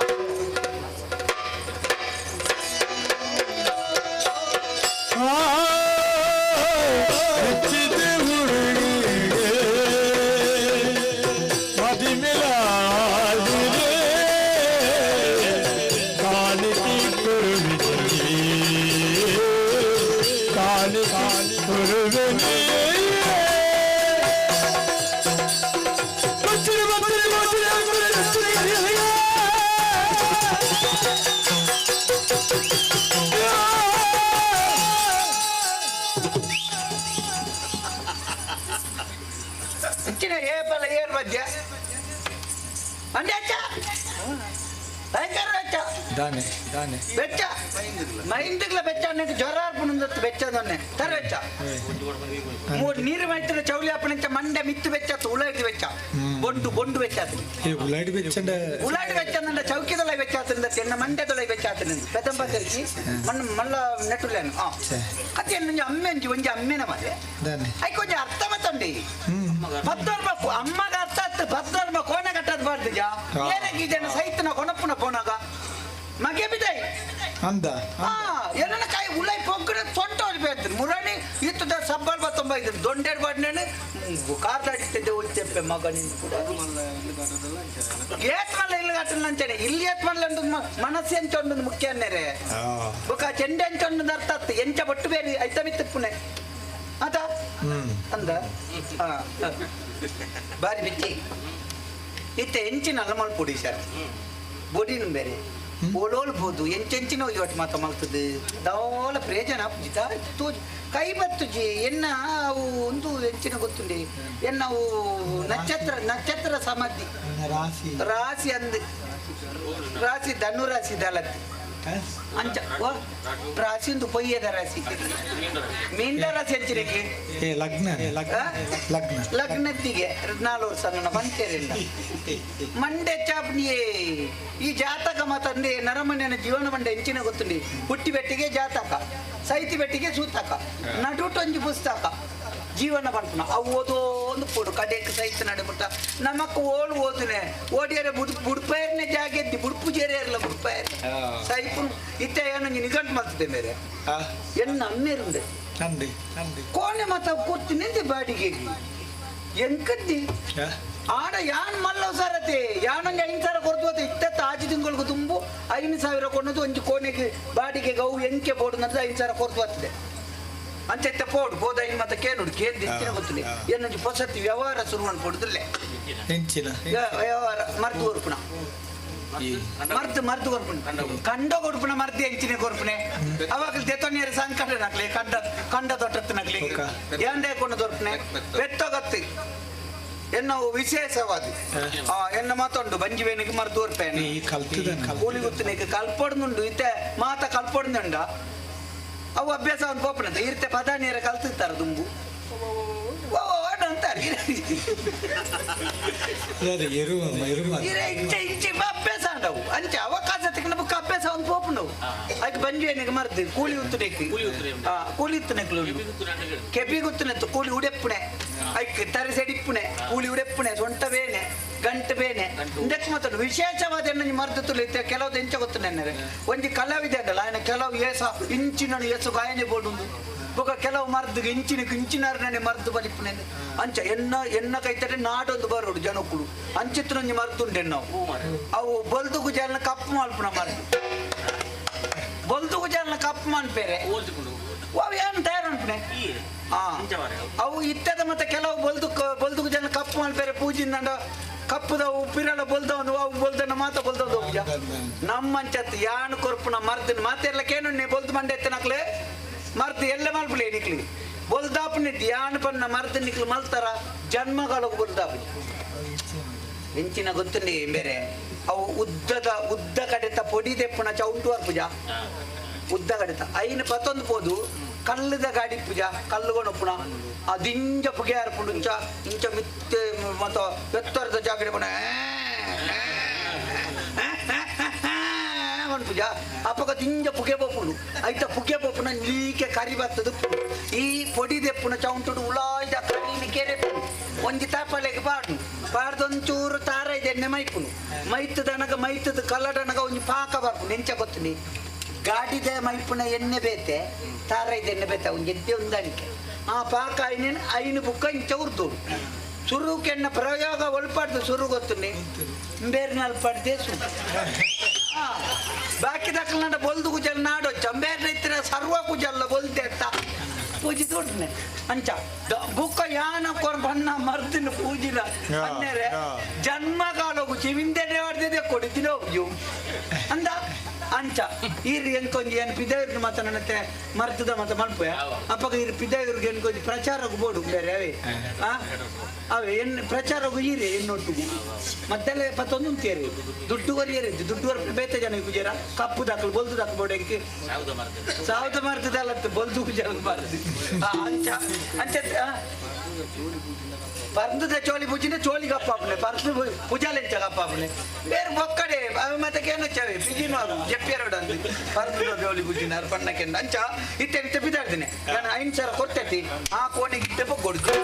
ಹೆಚ್ಚಿನ ಏಪಲ ಏರ್ ಮಧ್ಯ ಅಂದೆ ದಾನೆ ದಾನೆ ಬೆಚ್ಚ ಮೈಂದಗ್ಲ ಬೆಚ್ಚ ಅನ್ನಕ್ಕೆ ಜ್ವರ ಅರ್ಪಣಂದತ್ತು ಬೆಚ್ಚ ದೊನ್ನೆ ತರ ಬೆಚ್ಚ ಮೂರು ನೀರು ಮೈತ್ರ ಚೌಲಿ ಅಪ್ಪನಂಚ ಮಂಡೆ ಮಿತ್ತು ಬೆಚ್ಚ ಉಳಾಡಿ ಬೆಚ್ಚ ಬೊಂಡು ಬೊಂಡು ಬೆಚ್ಚ ಏ ಉಳ್ಳಾಡಿ ಬೆಚ್ಚಂಡ ಉಳಾಡಿ ಬೆಚ್ಚ ಅಂದ ಚೌಕಿದೊಳ ಬೆಚ್ಚ ಆತಂದ ಎನ್ನ ಮಂಡೆದೊಳ ಬೆಚ್ಚ ಆತನ ಪೆದಂಬ ಕರಿಸಿ ಮಣ್ಣು ಮಲ್ಲ ನೆಟ್ಟುಲೇನು ಆ ಅತ್ತೆ ನಂಜ ಅಮ್ಮೆಂಜಿ ಒಂಜಿ ಅಮ್ಮೆನ ಮದೆ ದಾನೆ ಐಕ್ ಒಂಜಿ ಅರ್ಥ ಮತ್ತಂಡಿ ಪದ್ದರ್ಮ ಅಮ್ಮಗ ಅರ್ಥ ಆತು ಪದ್ದರ್ಮ ಕೋಣ ಕಟ್ಟದ್ ಬಾರ್ದು ಜಾ ಏನಕ್ಕೆ ಜನ ಸೈತನ ಕೊನಪ್ಪುನ ಪೋನಾಗ ಮಗೆ ಬಿದೈ ಅಂದ ಆ ಏನನ್ನ ಕಾಯಿ ಉಲೈ ಪೊಗ್ಗಡ ತೊಂಟ ಬೇಕು ಮುರಾಣಿ ಇತ್ತದ ಸಬ್ಬಲ್ ಬತ್ತೊಂಬ ಇದ್ರು ದೊಂಡೆಡ್ ಬಾಡ್ನೇನೆ ಕಾರ್ ದಾಟಿತ್ತಿದ್ದೆ ಒಯ್ತೆಪ್ಪೆ ಮಗ ನಿನ್ ಕೂಡ ಏತ್ ಮಲ್ಲ ಇಲ್ಲಿ ಕಟ್ಟಲ್ಲ ಅಂಚನೆ ಇಲ್ಲಿ ಏತ್ ಮಲ್ಲ ಅಂದು ಮನಸ್ಸು ಎಂಚ ಉಂಡು ಮುಖ್ಯ ಅನ್ನೇರೆ ಬೊಕ ಚೆಂಡೆ ಎಂಚ ಉಂಡು ಅರ್ಥ ಆತು ಎಂಚ ಬೊಟ್ಟು ಬೇರೆ ಐತ ಮಿತ್ತಪ್ಪುನೆ ಆತ ಅಂದ ಆ, ಆ. ಬಾರಿ ಬಿಚ್ಚಿ ಇತ್ತೆ ಎಂಚಿನ ಅಲಮಲ್ ಪುಡಿ ಸರ್ ಬೊಡಿನ ಬೇರೆ ಓಡೋಲ್ಬೋದು ಎಂಚೆಂಚಿನ ಇವತ್ತು ಮಾತ ಮಲ್ತದೆ ದಾವಲ ಪ್ರಯೋಜನ ಆಪುಜಿ ತೋಜ್ ಕೈ ಬತ್ತುಜಿ ಎನ್ನ ಅವು ಒಂದು ಎಂಚಿನ ಗೊತ್ತುಂಡಿ ಎನ್ನ ಅವು ನಕ್ಷತ್ರ ನಕ್ಷತ್ರ ಸಮಾಧಿ ರಾಶಿ ರಾಶಿ ಅಂದ್ ರಾಶಿ ಧನು ರಾಶಿ ದಲತ್ ಅಂಚ ಓ ರಾಶಿ ಒಂದು ಪೊಯ್ಯದ ರಾಶಿ ಮೀನ ರಾಶಿ ಎಂಚಿನಕ್ಕೆ ಏ ಲಗ್ನ ಲಗ್ನ ಲಗ್ನ ಲಗ್ನತ್ತಿಗೆ ನಾಲ್ಕು ವರ್ಷ ನನ್ನ ಬಂತೇರಿಲ್ಲ ಮಂಡೆ ಚಾಪ್ನಿಯೇ ಈ ಜಾತಕ ಮಾತಂದೆ ನರಮನೆಯ ಜೀವನ ಮಂಡೆ ಎಂಚಿನ ಗೊತ್ತುಂಡಿ ಹುಟ್ಟಿ ಬೆಟ್ಟಿಗೆ ಜಾತಕ ಸೈತಿ ಬೆಟ್ಟಿಗೆ ಸೂತಕ ನಡುಟೊಂಜಿ ಪುಸ್ತಕ ಜೀವನ ಪಡ್ಪುನ ಅವು ಓದೋ ಒಂದು ಪೋಡು ಕಡೆಕ್ ಸೈತ ನಡುಮುಟ್ಟ ನಮಕ್ ಓಳು ಓದುನೆ ಓಡಿಯರೆ ಬುಡ್ ಬುಡ್ಪೈರ್ನೆ ಜಾಗೆದ್ದಿ ಬುಡ್ಪು ಜೇರಿಯರ್ಲ ಬುಡ್ಪೈರ್ ಸೈಪುನ್ ಇತ್ತೆ ಏನು ನಿಘಂಟು ಮಾಡ್ತದೆ ಮೇರೆ ಎನ್ನ ಅಮ್ಮೇರುಂಡೆ ನಂದಿ ನಂದಿ ಕೋಣೆ ಮಾತ ಕೂರ್ತಿ ನಿಂದೆ ಬಾಡಿಗೆ ಎಂಕದ್ದಿ ಆಡ ಯಾನ್ ಮಲ್ಲವ್ ಸಾರತೆ ಯಾನಂಗೆ 5,000 ಕೊಡ್ತು ಅತ್ತ ಇತ್ತತ್ತ ಆಜಿ ತಿಂಗಳಿಗೆ ತುಂಬು 5,000 ಕೊನ್ನದು ಒಂಜಿ ಕೋಣೆಗೆ ಬಾಡಿಗೆ ಗೌ ಎಂಕೆ ಬೋಡು ನದ್ದು 5,000 ಕೊಡ್ತು ಬರ್ತದೆ ಅಂಚೆತ್ತ ಪೋಡು ಬೋದ ಐನ್ ಮಾತ ಕೇನುಡು ಕೇಂದ್ರ ಇಚ್ಚಿನ ಗೊತ್ತಿಲ್ಲ ಏನಂಜಿ ಪೊಸತಿ ವ್ಯವಹಾರ ಶುರು ಪೊಡುದಿಲ್ಲ ಎಂಚಿನ ವ್ಯವಹಾರ ಮರ್ದು ಕೊರ್ಪುಣ ಮರ್ದು ಮರ್ದು ಕೊರ್ಪುಣ ಕಂಡ ಕೊಡ್ಪುಣ ಮರ್ದು ಎಂಚಿನ ಕೊರ್ಪುಣೆ ಅವಾಗ ದೆತೊನ್ಯರ ಸಂಕಟ ನಕ್ಲೆ ಕಂಡ ಕಂಡ ದೊಟ್ಟತ್ತು ನಕ್ಲೆ ಏಂಡೆ ಕೊಂಡು ದೊರ್ಪುಣೆ ಬೆತ್ತಗತ್ತಿ ಎನ್ನವು ವಿಶೇಷವಾದ ಆ ಎನ್ನ ಮಾತುಂಡು ಬಂಜಿವೇನಿಗೆ ಮರ್ದು ಕೊರ್ಪೇನೆ ಕೂಲಿ ಗುತ್ತನಿಗೆ ಕಲ್ಪೊಡ್ನುಂಡು ಇತ್ತೆ ಮಾತ ಕಲ್ಪೊಡ್ನುಂಡ ಅವು ಅಭ್ಯಾಸ ಒಂದು ಪೋಪನಂತ ಇರ್ತೆ ಪದ ನೀರ ಕಲ್ತಿರ್ತಾರೆ ದುಂಬು ಓ ಅಂತಾರೆ ಇರೆ ಇಂಚೆ ಇಂಚೆ ಅಭ್ಯಾಸ ಉಂಡವು ಅಂಚೆ ಅವಕಾಶ ತಿಕ್ಕ ಬುಕ್ಕ ಅಭ್ಯಾಸ ಒಂದು ಪೋಪುಂಡವು ಅದಕ್ಕೆ ಬಂಜಿವೇನಿಗೆ ಮರ್ದು ಕೂಲಿ ಉತ್ತುನೆಕ್ ಕೂಲಿ ಉತ್ತುನೆಕ್ಲು ಕೆಪಿ ಗುತ್ತುನೆತ್ತು ಕೂಲಿ ಉಡೆಪ್ಪುಣೆ ಐಕ್ ತರಿಸೆಡಿಪ್ಪುಣೆ ಕೂಲಿ ಉಡೆಪ್ಪುಣೆ ಸೊಂಟ ಬೇನೆ ಗಂಟು ಬೇನೆ ಇಂದಕ್ಕೆ ಮಾತಾಡು ವಿಶೇಷವಾದ ಎನ್ನ ಮರ್ದು ತುಳಿತೆ ಕೆಲವು ಎಂಚ ಗೊತ್ತು ನೆನ್ನೆರೆ ಒಂಜಿ ಕಲಾವಿದೆ ಅಲ್ಲ ఆయన ಕೆಲವು ಏಸ ಇಂಚಿನ ಏಸು ಗಾಯನೆ ಬೋಡುಂದು ಬೊಕ ಕೆಲವು ಮರ್ದು ಇಂಚಿನ ಇಂಚಿನಾರನೇ ಮರ್ದು ಬಲಿಪುಣೆ ಅಂಚ ಎನ್ನ ಎನ್ನ ಕೈತಡೆ ನಾಡೊಂದು ಬರೋಡು ಜನಕ್ಕಳು ಅಂಚಿತ್ರೊಂಜಿ ಮರ್ದುಂಡೆ ನಾವು ಅವು ಬಲ್ದು ಗುಜಾಲನ ಕಪ್ಪು ಮಲ್ಪುಣ ಮರ್ದು ಬಲ್ದು ಗುಜಾಲನ ಕಪ್ಪು ಮನ್ಪೇರೆ ಅವು ಏನು ತಯಾರು ಅನ್ಪುಣೆ ಆ ಅವು ಇತ್ತದ ಮತ್ತೆ ಕೆಲವು ಬಲ್ದು ಬಲ್ದು ಗುಜಾಲನ ಕಪ್ಪು ಮಲ್ಪೇರೆ ಪೂಜಿಂದ ಕಪ್ಪುದವು ಪಿರಳ ಬೊಲ್ದವನು ಅವು ಬೊಲ್ದನ ಮಾತ ಬೊಲ್ದವನು ಹೋಗ್ಯ ನಮ್ಮಂಚತ್ ಯಾನು ಕೊರ್ಪುನ ಮರ್ದನ್ ಮಾತೆಲ್ಲ ಕೇನುನ್ನೆ ಬೊಲ್ದು ಮಂಡೆ ಎತ್ತನಕ್ಲೆ ಮರ್ದು ಎಲ್ಲ ಮಲ್ಪಲೆ ನಿಕ್ಲಿ ಬೊಲ್ದಾಪುನಿ ಯಾನು ಪನ್ನ ಮರ್ದು ನಿಕ್ಲು ಮಲ್ತಾರ ಜನ್ಮಗಾಲಕ್ಕೆ ಬೊಲ್ದಾಪುನಿ ಎಂಚಿನ ಗೊತ್ತುಂಡಿ ಬೇರೆ ಅವು ಉದ್ದದ ಉದ್ದ ಕಡೆತ ಪೊಡಿ ತೆಪ್ಪುನ ಚೌಂಟು ಪೂಜಾ ಉದ್ದ ಕಡೆತ ಐನು ಪತ್ತೊಂದು ಪೋದು ಕಲ್ಲುದ ಗಾಡಿ ಪೂಜಾ ಕಲ್ಲುಗೊಣಪುಣ ಆ ದಿಂಜ ಪುಗೆ ಅರ್ಪುಂಡು ಇಂಚ ಇಂಚ ಮಿತ್ತೆ ಮತ್ತ ಎತ್ತರದ ಜಾಗಡೆ ಪುಣ ಪೂಜಾ ಅಪ್ಪಗ ದಿಂಜ ಪುಗೆ ಪೋಪುಂಡು ಐತ ಪುಗೆ ಪೋಪುನ ನೀಕೆ ಕರಿ ಬತ್ತದ ಈ ಪೊಡಿ ದೆಪ್ಪುನ ಚೌಂಟುಡು ಉಳಾಯ್ದ ಕರಿని ಕೆರೆ ಒಂಜಿ ತಾಪಲೆಗೆ ಪಾಡು ಪಾಡ್ದೊಂಚೂರು ತಾರ ಇದೆ ಎಣ್ಣೆ ಮೈಪುನು ಮೈತದನಗ ಮೈತದ ಕಲ್ಲಡನಗ ಒಂಜಿ ಪಾಕ ಬರ್ಪುಂಡು ಎಂಚ ಗೊತ್ತುನಿ ಗಾಡಿದ ಮೈಪುನ ಎಣ್ಣೆ ಬೇತೆ ತಾರ ಇದೆ ಎಣ್ಣೆ ಬೇತೆ ಒಂಜಿ ಎದ್ದೆ ಒಂದಾಣಿಕೆ ಆ ಪಾಕ ಐನೇನು ಐನು ಬುಕ್ಕ ಇಂಚ ಉರ್ದು ಸುರುಕೆಣ್ಣ ಪ್ರಯೋಗ ಒಲ್ಪಾಡ್ದು ಸುರು ಗೊತ್ತುನಿ ಬೇರೆ ಪಡ್ದೆ ಸುರು ಬಾಕಿ ದಕ್ಕಲ್ನಾಡ ಬೊಲ್ದು ಕುಜಲ್ ನಾಡೋ ಚಂಬೇರ್ನ ಇತ್ತಿನ ಸರ್ವ ಕುಜಲ್ಲ ಬೊಲ್ದೆ ಅತ್ತ ಪೂಜೆ ತೋಡ್ನೆ ಅಂಚ ಬುಕ್ಕ ಯಾನ ಕೊರ್ ಬಣ್ಣ ಮರ್ದಿನ ಪೂಜಿನ ಅನ್ನೇರೆ ಜನ್ಮ ಕಾಲೋಗು ಚಿವಿಂದೆನೆ ಹೊಡೆದಿದೆ ಕೊಡಿದಿನ ಹೋಗ್ಯು ಅಂದ ಅಂಚ ಈರ್ ಎಂಕೊಂಜಿ ಏನು ಪಿದಾಯಿರ್ನ ಮಾತ ನನ್ನತ್ತೆ ಮರ್ತದ ಮಾತ ಮಲ್ಪೆ ಅಪ್ಪಗ ಈರ್ ಪಿದಾಯಿರ್ಗೆ ಎನ್ಕೊಂಜಿ ಪ್ರಚಾರಕ್ಕೆ ಬೋಡು ಬೇರೆ ಅವೇ ಆ ಅವೇ ಎನ್ ಪ್ರಚಾರಕ್ಕೂ ಈರೆ ಎನ್ನೊಟ್ಟಿಗೆ ಮತ್ತೆಲ್ಲ ಪತ್ತೊಂದು ತೇರಿ ದುಡ್ಡು ಕೊರಿಯರ್ ದುಡ್ಡು ಹೊರ ಬೇತೆ ಜನ ಕುಜರ ಕಪ್ಪು ದಾಖಲು ಬೊಲ್ದು ದಾಖಲು ಬೋಡು ಎಂಕೆ ಸಾವ್ದ ಮರ್ತದಲ್ಲ ಬೊಲ್ದು ಕುಜರ ಬಾರದು ಅಂಚ ಅಂಚ ಪರ್ಂದದ ಚೋಲಿ ಪೂಜಿನ ಚೋಲಿ ಕಪ್ಪಾಪನೆ ಪರ್ದು ಪೂಜಾಲೆಂಚ ಕಪ್ಪಾಪನೆ ಬೇರೆ ಬೊಕ್ಕಡೆ ಅವೆ ಮತ್ತೆ ಕೇನೊಚ್ಚವೆ ಪಿಜಿನ ಜಪ್ಪಿಯರೋಡು ಅಂದು ಪರ್ಂದದ ಚೋಲಿ ಪೂಜಿನ ಪಣ್ಣಕ್ಕೆಂದ ಅಂಚ ಇತ್ತೆ ಇತ್ತೆ ಬಿದ್ದಾಡ್ತೀನಿ ನಾನು ಐದು ಸಾವಿರ ಕೊಡ್ತೈತಿ ಆ ಕೋಣೆಗೆ ಇತ್ತೆ ಕೊಡುದು.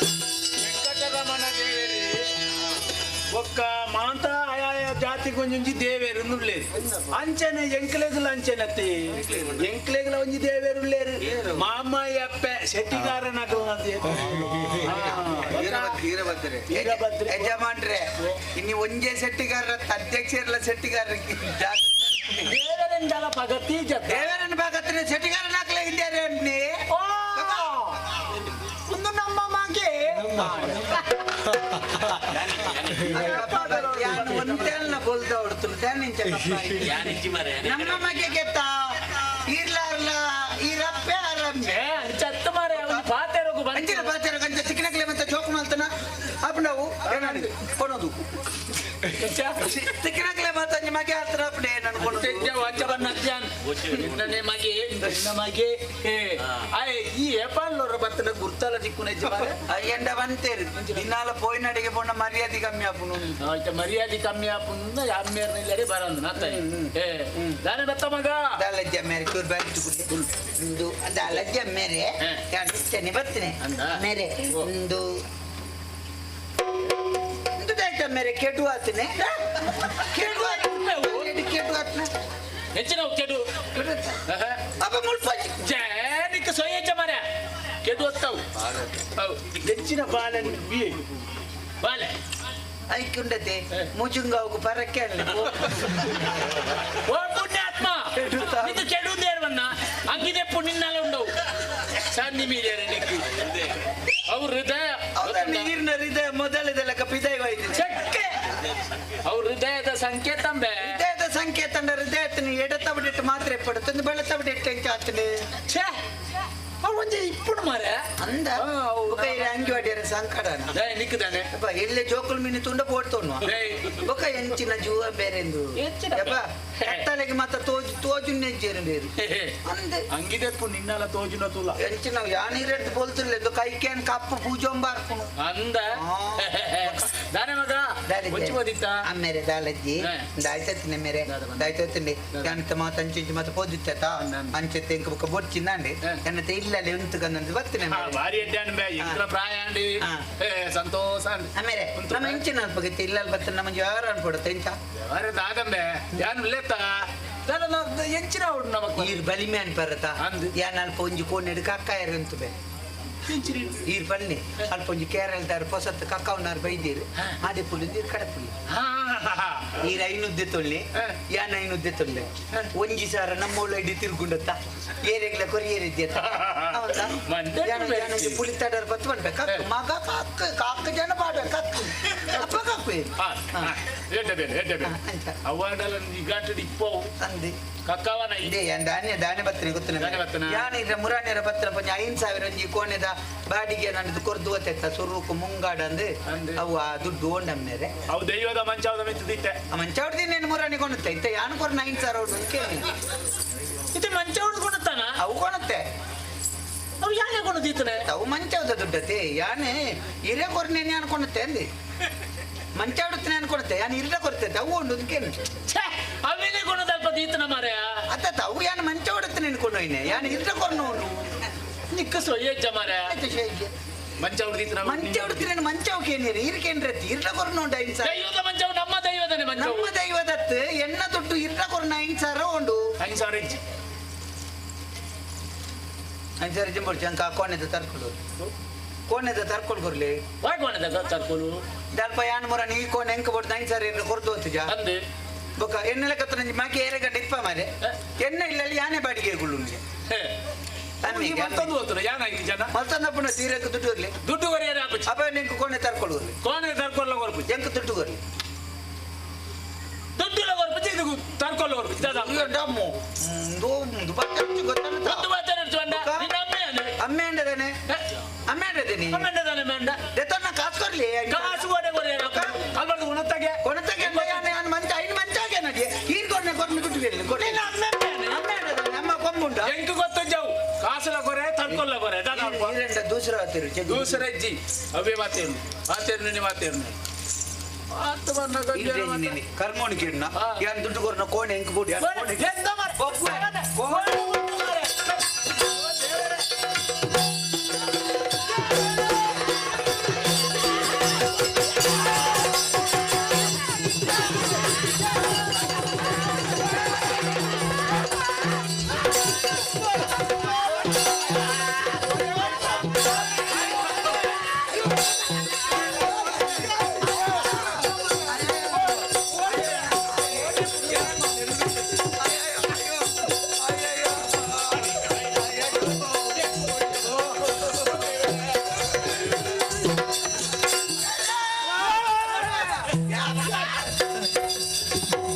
ವೆಂಕಟರಮಣ ದೇವೇರಿ ಒಕ್ಕ ಮಾಂತ ಆಯಾಯ ಜಾತಿ ಕೊಂಜಿ ದೇವೇರು ನುಲ್ಲೇರು ಅಂಚನೆ ಎಂಕ್ಲೆಗುಲ ಅಂಚೆನತ್ತಿ ಎಂಕ್ಲೆಗುಲ ಒಂಜಿ ದೇವೇರು ಉಳ್ಳೇರು ಮಾಮಯ್ಯ ಅಪ್ಪೆ ಶೆಟ್ಟಿಗಾರನಾಗಲ ವೀರಭದ್ರೆ ಯಜಮಾನ್ರೆ ಇನ್ನು ಒಂಜೇ ಸೆಟ್ಟಿಗಾರರ ಅಧ್ಯಕ್ಷರಲ್ಲ ಸೆಟ್ಟಿಗಾರರಿಗೆ ದೇವರೆಂದಲ ಪಗತಿ ದೇವರನ್ನ ಪಗತಿನ ಸೆಟ್ಟಿಗಾರನಾಗ್ಲೇ ಇದ್ದಾರೆ ಅನ್ನಿ ಒಂದು ನಮ್ಮ ಮಗೆ ಒಂದೆಲ್ಲ ಬೊಲ್ದ ಹೊಡ್ತು ನಮ್ಮ ಮಗೆ ಗೆತ್ತ ಇರ್ಲಾರ್ಲ ಇರಪ್ಪೆ ಆರಂಭೆ ಚತ್ತ ಮಾರೆ ಅವನು ಪಾತೆರಗು ಅಂಚಿನ ಪಾತೆರಗು ಅಂಚ ಸಿಕ್ಕಿನಕ್ಲೆ ಮತ್ತೆ ಚೋಕ್ ಮಾಡ್ತಾನ ಅಪ್ಪ ನಾವು ಏನಾಡಿ ಕೊನೋದು ತಿಕ್ಕಿನಕ್ಲೆ ಮತ್ತೆ ಅಂಜಿ ಮಗೆ ಹತ್ರ ಅಪ್ಪನೆ ನಾನು ಕೊನೋದು ನಿನ್ನನೆ ಮಗೆ ನಿನ್ನ ಮಗೆ ಆಯ್ ಈ ಏಪಾಲ್ಲೋರ ಬತ್ತನ ಗುರ್ತಲ ದಿಕ್ಕುನ ಎಂಡ ಬಂತೇರು ದಿನಾಲ ಪೋಯಿನಡಿಗೆ ಪೋಣ ಮರ್ಯಾದೆ ಕಮ್ಮಿ ಆಪುನು ಆಯ್ತ ಮರ್ಯಾದೆ ಕಮ್ಮಿ ಆಪುನು ಅಮ್ಮೇರ್ನ ಇಲ್ಲಡೆ ಬರಂದು ನಾತ ಏ ದಾನೆ ಬತ್ತ ಮಗ ದಾಲಜ್ಜ ಮೇರೆ ಚೂರು ಬ್ಯಾಗ್ ಇಂದು ದಾಲಜ್ಜ ಮೇರೆ ಚೆನ್ನಿ ಬರ್ತೀನಿ ಮೇರೆ ಇಂದು ಇಂದು ಮೇರೆ ಕೆಡು ಆತನೆ ಕೆಡು ಆತನೆ ಕೆಡು ಆತನೆ ಹೆಚ್ಚಿನ ಕೆಡು ಅಪ್ಪ ಮುಲ್ಪ ಜಾನಿಕ ಸೊಯ್ಯಚ್ಚ ಮರ ಕೆಡು ಹೊತ್ತವು ಹೆಚ್ಚಿನ ಬಾಲೆ ಬಾಲೆ ಐಕ್ಯುಂಡತೆ ಮುಜುಂಗಾವುకు ಪರಕ್ಕೆ ಅಲ್ಲ ಓ ಪುಣ್ಯಾತ್ಮ ಇದು ಕೆಡುದೇರ್ವನ್ನ ಅಂಗಿದೆ ಪುಣ್ಯನಾಲ ఉండవు ಸಂಧಿ ಮೀರಿಯರೆ ನಿಕ್ಕು ಅವ್ರ ಹೃದಯ ನೀರಿನ ಹೃದಯ ಮೊದಲದ ಲೆಕ್ಕ ಪಿದೈವಾಯ್ತು ಚಕ್ಕೆ ಅವ್ರ ಹೃದಯದ ಸಂಕೇತಂಬೆ ಹೃದಯದ ಸಂಕೇತ ಅಂದ್ರೆ ಹೃದಯത്തിന് ಎಡತ ಬಿಟ್ಟು ಮಾತ್ರ ಪಡುತ್ತಂದು ಬೆಳತ ಬಿಟ್ಟು ಎಂಚ ಆತನೆ ಛೇ ಒಂಜಿ ಇಪ್ಪುಡು ಮಾರೆ ಅಂದ ಬೊಕ ಇರೆ ಅಂಗಿ ವಾಡಿಯರ ಸಂಕಡನ ನಿಕ್ಕದಾನೆ ಅಪ್ಪ ಎಲ್ಲೆ ಜೋಕುಲ್ ಮೀನು ತುಂಡ ಪೋಡ್ತೋನು ಬೊಕ ಎಂಚಿನ ಜೂವ ಬೇರೆಂದು ಯಪ್ಪ ಕತ್ತಲೆಗೆ ಮಾತ್ರ ತೋಜು ತೋಜುನ್ನೆ ಜೇನು ಬೇರು ಅಂದೆ ಅಂಗಿದೆಪ್ಪು ನಿನ್ನಲ ತೋಜುನ ತುಲ ಎಂಚಿನ ಯಾನೀರೆಡ್ದು ಬೋಲ್ತಿಲ್ಲ ಕೈಕೇನ್ ಕಪ್ಪು ಪೂಜೊಂಬಾರ್ಪುನು ಅಂದ ದಾನೆ ಮಗ ಒಂಚಿ ಅಮ್ಮೇರೆ ದಾಲಜ್ಜಿ ದಾಯ್ತತ್ತಿನ ಮೇರೆ ದಾಯ್ತತ್ತಿಂಡಿ ಯಾನತ ಮಾತ ಅಂಚಿಂಚಿ ಮಾತ ಪೋದಿತ್ತ ಅಂಚೆತ್ತೆ ಇಂಕ ಬೊಕ್ಕ ಬೊಡ್ಚಿಂದಾಂಡಿ ಎನ್ನತೆ ಇಲ್ಲಲ್ಲಿ ಉಂತು ಕಂದಂದು ಬತ್ತಿನ ಭಾರಿ ಅಡ್ಡಾನ್ ಬೇ ಇಂದ್ರ ಪ್ರಾಯ ಅಂಡಿ ಸಂತೋಷ ಆಮೇಲೆ ನಮ್ಮ ಇಂಚಿನ ಅಲ್ಪಗತ್ತೆ ಇಲ್ಲ ಬತ್ತ ನಮ್ಮ ಯಾರು ಅನ್ಕೊಡುತ್ತೆ ಇಂಚ ಅರೆ ದಾದಂಬೆ ಯಾನ್ ಲೇತ ಎಂಚಿನ ಉಂಡು ನಮಕ್ ನೀರು ಬಲಿಮೆ ಅನ್ಪರತ ಯಾನ್ ಅಲ್ಪ ಒಂಜಿ ಕೋಣೆಡು ಕಕ್ಕಾಯರು ಅಂತು ಬೇ ಈರ್ ಪನ್ನೆ ಅಲ್ಪ ಒಂಜಿ ಕೇರಳದಾರ್ ಪೊಸತ್ತು ಕಕ್ಕವನಾರ್ ಬೈದೇರು ಆದೆ ಪುಲಿ ನೀರು ಕಡಪುಲಿ ನೀರು ಐನುದ್ದೆ ತೊಳ್ಳಿ ಯಾನ್ ಐನುದ್ದೆ ತೊಳ್ಳೆ ಒಂಜಿ ಸಾರ ನಮ್ಮೋಳ ಇಡೀ ತಿರುಗುಂಡತ್ತ ಏರೆಗ್ಲ ಕೊರಿಯೇರಿದ್ದೆ ಪುಲಿ ತಡರ್ ಬತ್ತು ಬನ್ಬೇಕು ಕಕ್ಕು ಮಗ ಕಕ್ಕ ಕಾಕ ಜನ ಪಾಡ್ಬೇಕು ಕಕ್ಕು ಅಪ್ಪ ಕಕ್ಕು ಅವಾರ್ಡಲ ನಿಗಾಟು ಇಪ್ಪವು ಅಂದೆ ಕಕ್ಕವನ ಇದೆ ದಾನೆ ದಾನೆ ಬತ್ತನೆ ಗೊತ್ತನೆ ಯಾನ್ ಇದ್ರ ಮುರಾಣಿಯರ ಬತ್ತನ ಪಂಜ 5000 ಒಂಜಿ ಕೋಣೆದ ಬಾಡಿಗೆ ನನ್ನದು ಕೊರ್ದು ಒತ್ತೆತ್ತ ಸುರುಕು ಮುಂಗಾಡ ಅಂದು ಅವು ಆ ದುಡ್ಡು ಓಂಡಮ್ಮೇರೆ ಅವು ದೈವದ ಮಂಚಾವದ ಮೆತ್ತದಿತ್ತೆ ಮಂಚಾವಡ್ದಿ ನೇನು ಮುರಾಣಿ ಕೊಣುತ್ತೆ ಇತ್ತ ಯಾನ್ ಕೊರ್ನ 5000 ಉಂಡು ಕೇಳಿ ಇತ್ತೆ ಮಂಚಾವಡ್ದು ಕೊಣುತ್ತಾನ ಅವು ಕೊಣುತ್ತೆ ಅವು ಯಾನೆ ಕೊಣುದಿತ್ತನೆ ಅವು ಮಂಚಾವದ ದುಡ್ಡತೆ ಯಾನೆ ಹಿರೇ ಕೊರ್ನೇನೆ ಅನ್ಕೊಣುತ್ತೆ ಅಂದೆ ಮಂಚಾವಡುತ್ತನೆ ಅನ್ಕೊಳುತ್ತೆ ಯಾನ್ ಇರ್ದ ಕೊರ್ತೈತೆ ಅವು ಉಂಡು ಕೇಳಿ ಅವೇನೆ ಕೊಣದಲ್ಪ ದೀತನ ಮಾರ್ಯ ಅತ್ತ ಅವು ಯಾನ್ ಮಂಚಾವಡುತ್ತನೆ ಅನ್ಕೊಂಡು ಯಾನ್ ಇರ್ದ ಕೊರ್ನು ನಿಕ್ಕ ಸೊಯ್ಯಜ್ಜ ಮಾರ್ಯ ಮಂಚಾವಡ್ದಿತ್ತನ ಮಂಚಾವಡುತ್ತನೆ ಮಂಚಾವಕೇನಿರಿ ಇರ್ಕೇನ್ರತಿ ಇರ್ದ ಕೊರ್ನು ಉಂಡು 5000 ದೈವದ ಮಂಚಾವು ನಮ್ಮ ದೈವದನೆ ಮಂಚಾವು ನಮ್ಮ ದೈವದತ್ತು ಎಣ್ಣ ದುಡ್ಡು ಇರ್ದ ಕೊರ್ನ 5000 ಉಂಡು 5000 ಇಜ್ಜಿ 5000 ಜಿಂಬೊಡ್ಚಿ ಅಂಕ ಕೋಣೆದ ತರ್ಕೊಳ್ಳು ಕೋಣೆದ ತರ್ಕೊಳ್ ಕೊರ್ಲಿ ವಾಯ್ ಕೋಣೆದ ತರ್ಕೊಲು ದಲ್ಪ ಯಾನ್ ಮುರ ನೀ ಕೋಣೆ ಎಂಕ ಬೊಡ್ದು 5000 ಇರ್ನ ಕೊರ್ದು ಹೋತುಜ ಅಂದೆ ಬೊಕ ಎಣ್ಣೆ ಕತ್ತ ನಂಜಿ ಮಾಕಿ ಏರೆ ಗಂಟೆ ಇಪ್ಪ ಮಾರೆ ಎಣ್ಣೆ ಇಲ್ಲಲ್ಲಿ ಯಾನೆ ಬಾಡಿಗೆ ಗುಳ್ಳು ಮತ್ತೊಂದು ಹೋತುನ ಯಾನ ಜನ ಮತ್ತೊಂದಪ್ಪನ ತೀರಕ್ಕೆ ದುಡ್ಡು ಇರ್ಲಿ ದುಡ್ಡು ಕೊರಿಯರೆ ಆಪುಜಿ ಅಪ್ಪ ನಿಂಗೆ ಕೋಣೆ ತರ್ಕೊಳ್ಳು ಕೋಣೆ ತರ್ಕೊಳ್ಳ ಕೊರ್ಪು ಎಂಕ ದುಡ್ಡು ಕೊರ್ಲಿ ದುಡ್ಡುಲ ಕೊರ್ಪುಜಿ ಇದು ತರ್ಕೊಳ್ಳ ಕೊರ್ಪುಜಿ ಡಮ್ಮು ದುಡ್ಡು ಬತ್ತನೆ ಅಂಡ ನಿನ್ನ ಅಮ್ಮೆ ಅಮ್ಮೆ ಅಂಡದಾನೆ ಅಮ್ಮೆ ಅಂಡದೇನಿ ಅಮ್ಮೆ ಅಂಡದಾನೆ ಮೇಂಡ ದೆತ್ತೊನ್ನ ಕಾಸು ಕೊರ್ಲಿ ಕಾಸು ಕೊಡೆ ಕೊರಿಯರೆ ಅಲ್ಬರ್ದು ಗುಣತ್ತಾಗೆ ಕೊಣತ್ತಾಗೆ ನಾನು ಮಂಚ ಐನು ಮಂಚಾಗೆ ನಡಿ ಈರ್ ಕೊರ್ನೆ ಕೊರ್ನೆ ದುಡ್ಡು ಬೇರೆ ಕೊರ್ಲಿ ಅಮ್ಮೆ ಅಮ್ಮೆ ಅಂಡದಾನೆ ನಮ್ಮ ಕೊಂಬುಂಡ ಎಂಕ ಗೊತ್ತಜ್ಜವು ಕಾಸುಲ ಕೊರೆ ತರ್ಕೊಲ್ಲ ಕೊರೆ ದೂಸರ ವಾತೇರು ದೂಸರ ಇಜ್ಜಿ ಅವೇ ವಾತೇರು ವಾತೇರು ನಿನ್ನೆ ವಾತೇರು ಕರ್ಮೋಣಿ ಕಿಣ್ಣ ಯಾನ್ ದುಡ್ಡು ಕೊರ್ನ ಕೋಣೆ ಎಂಕ್ ಬೋಡಿ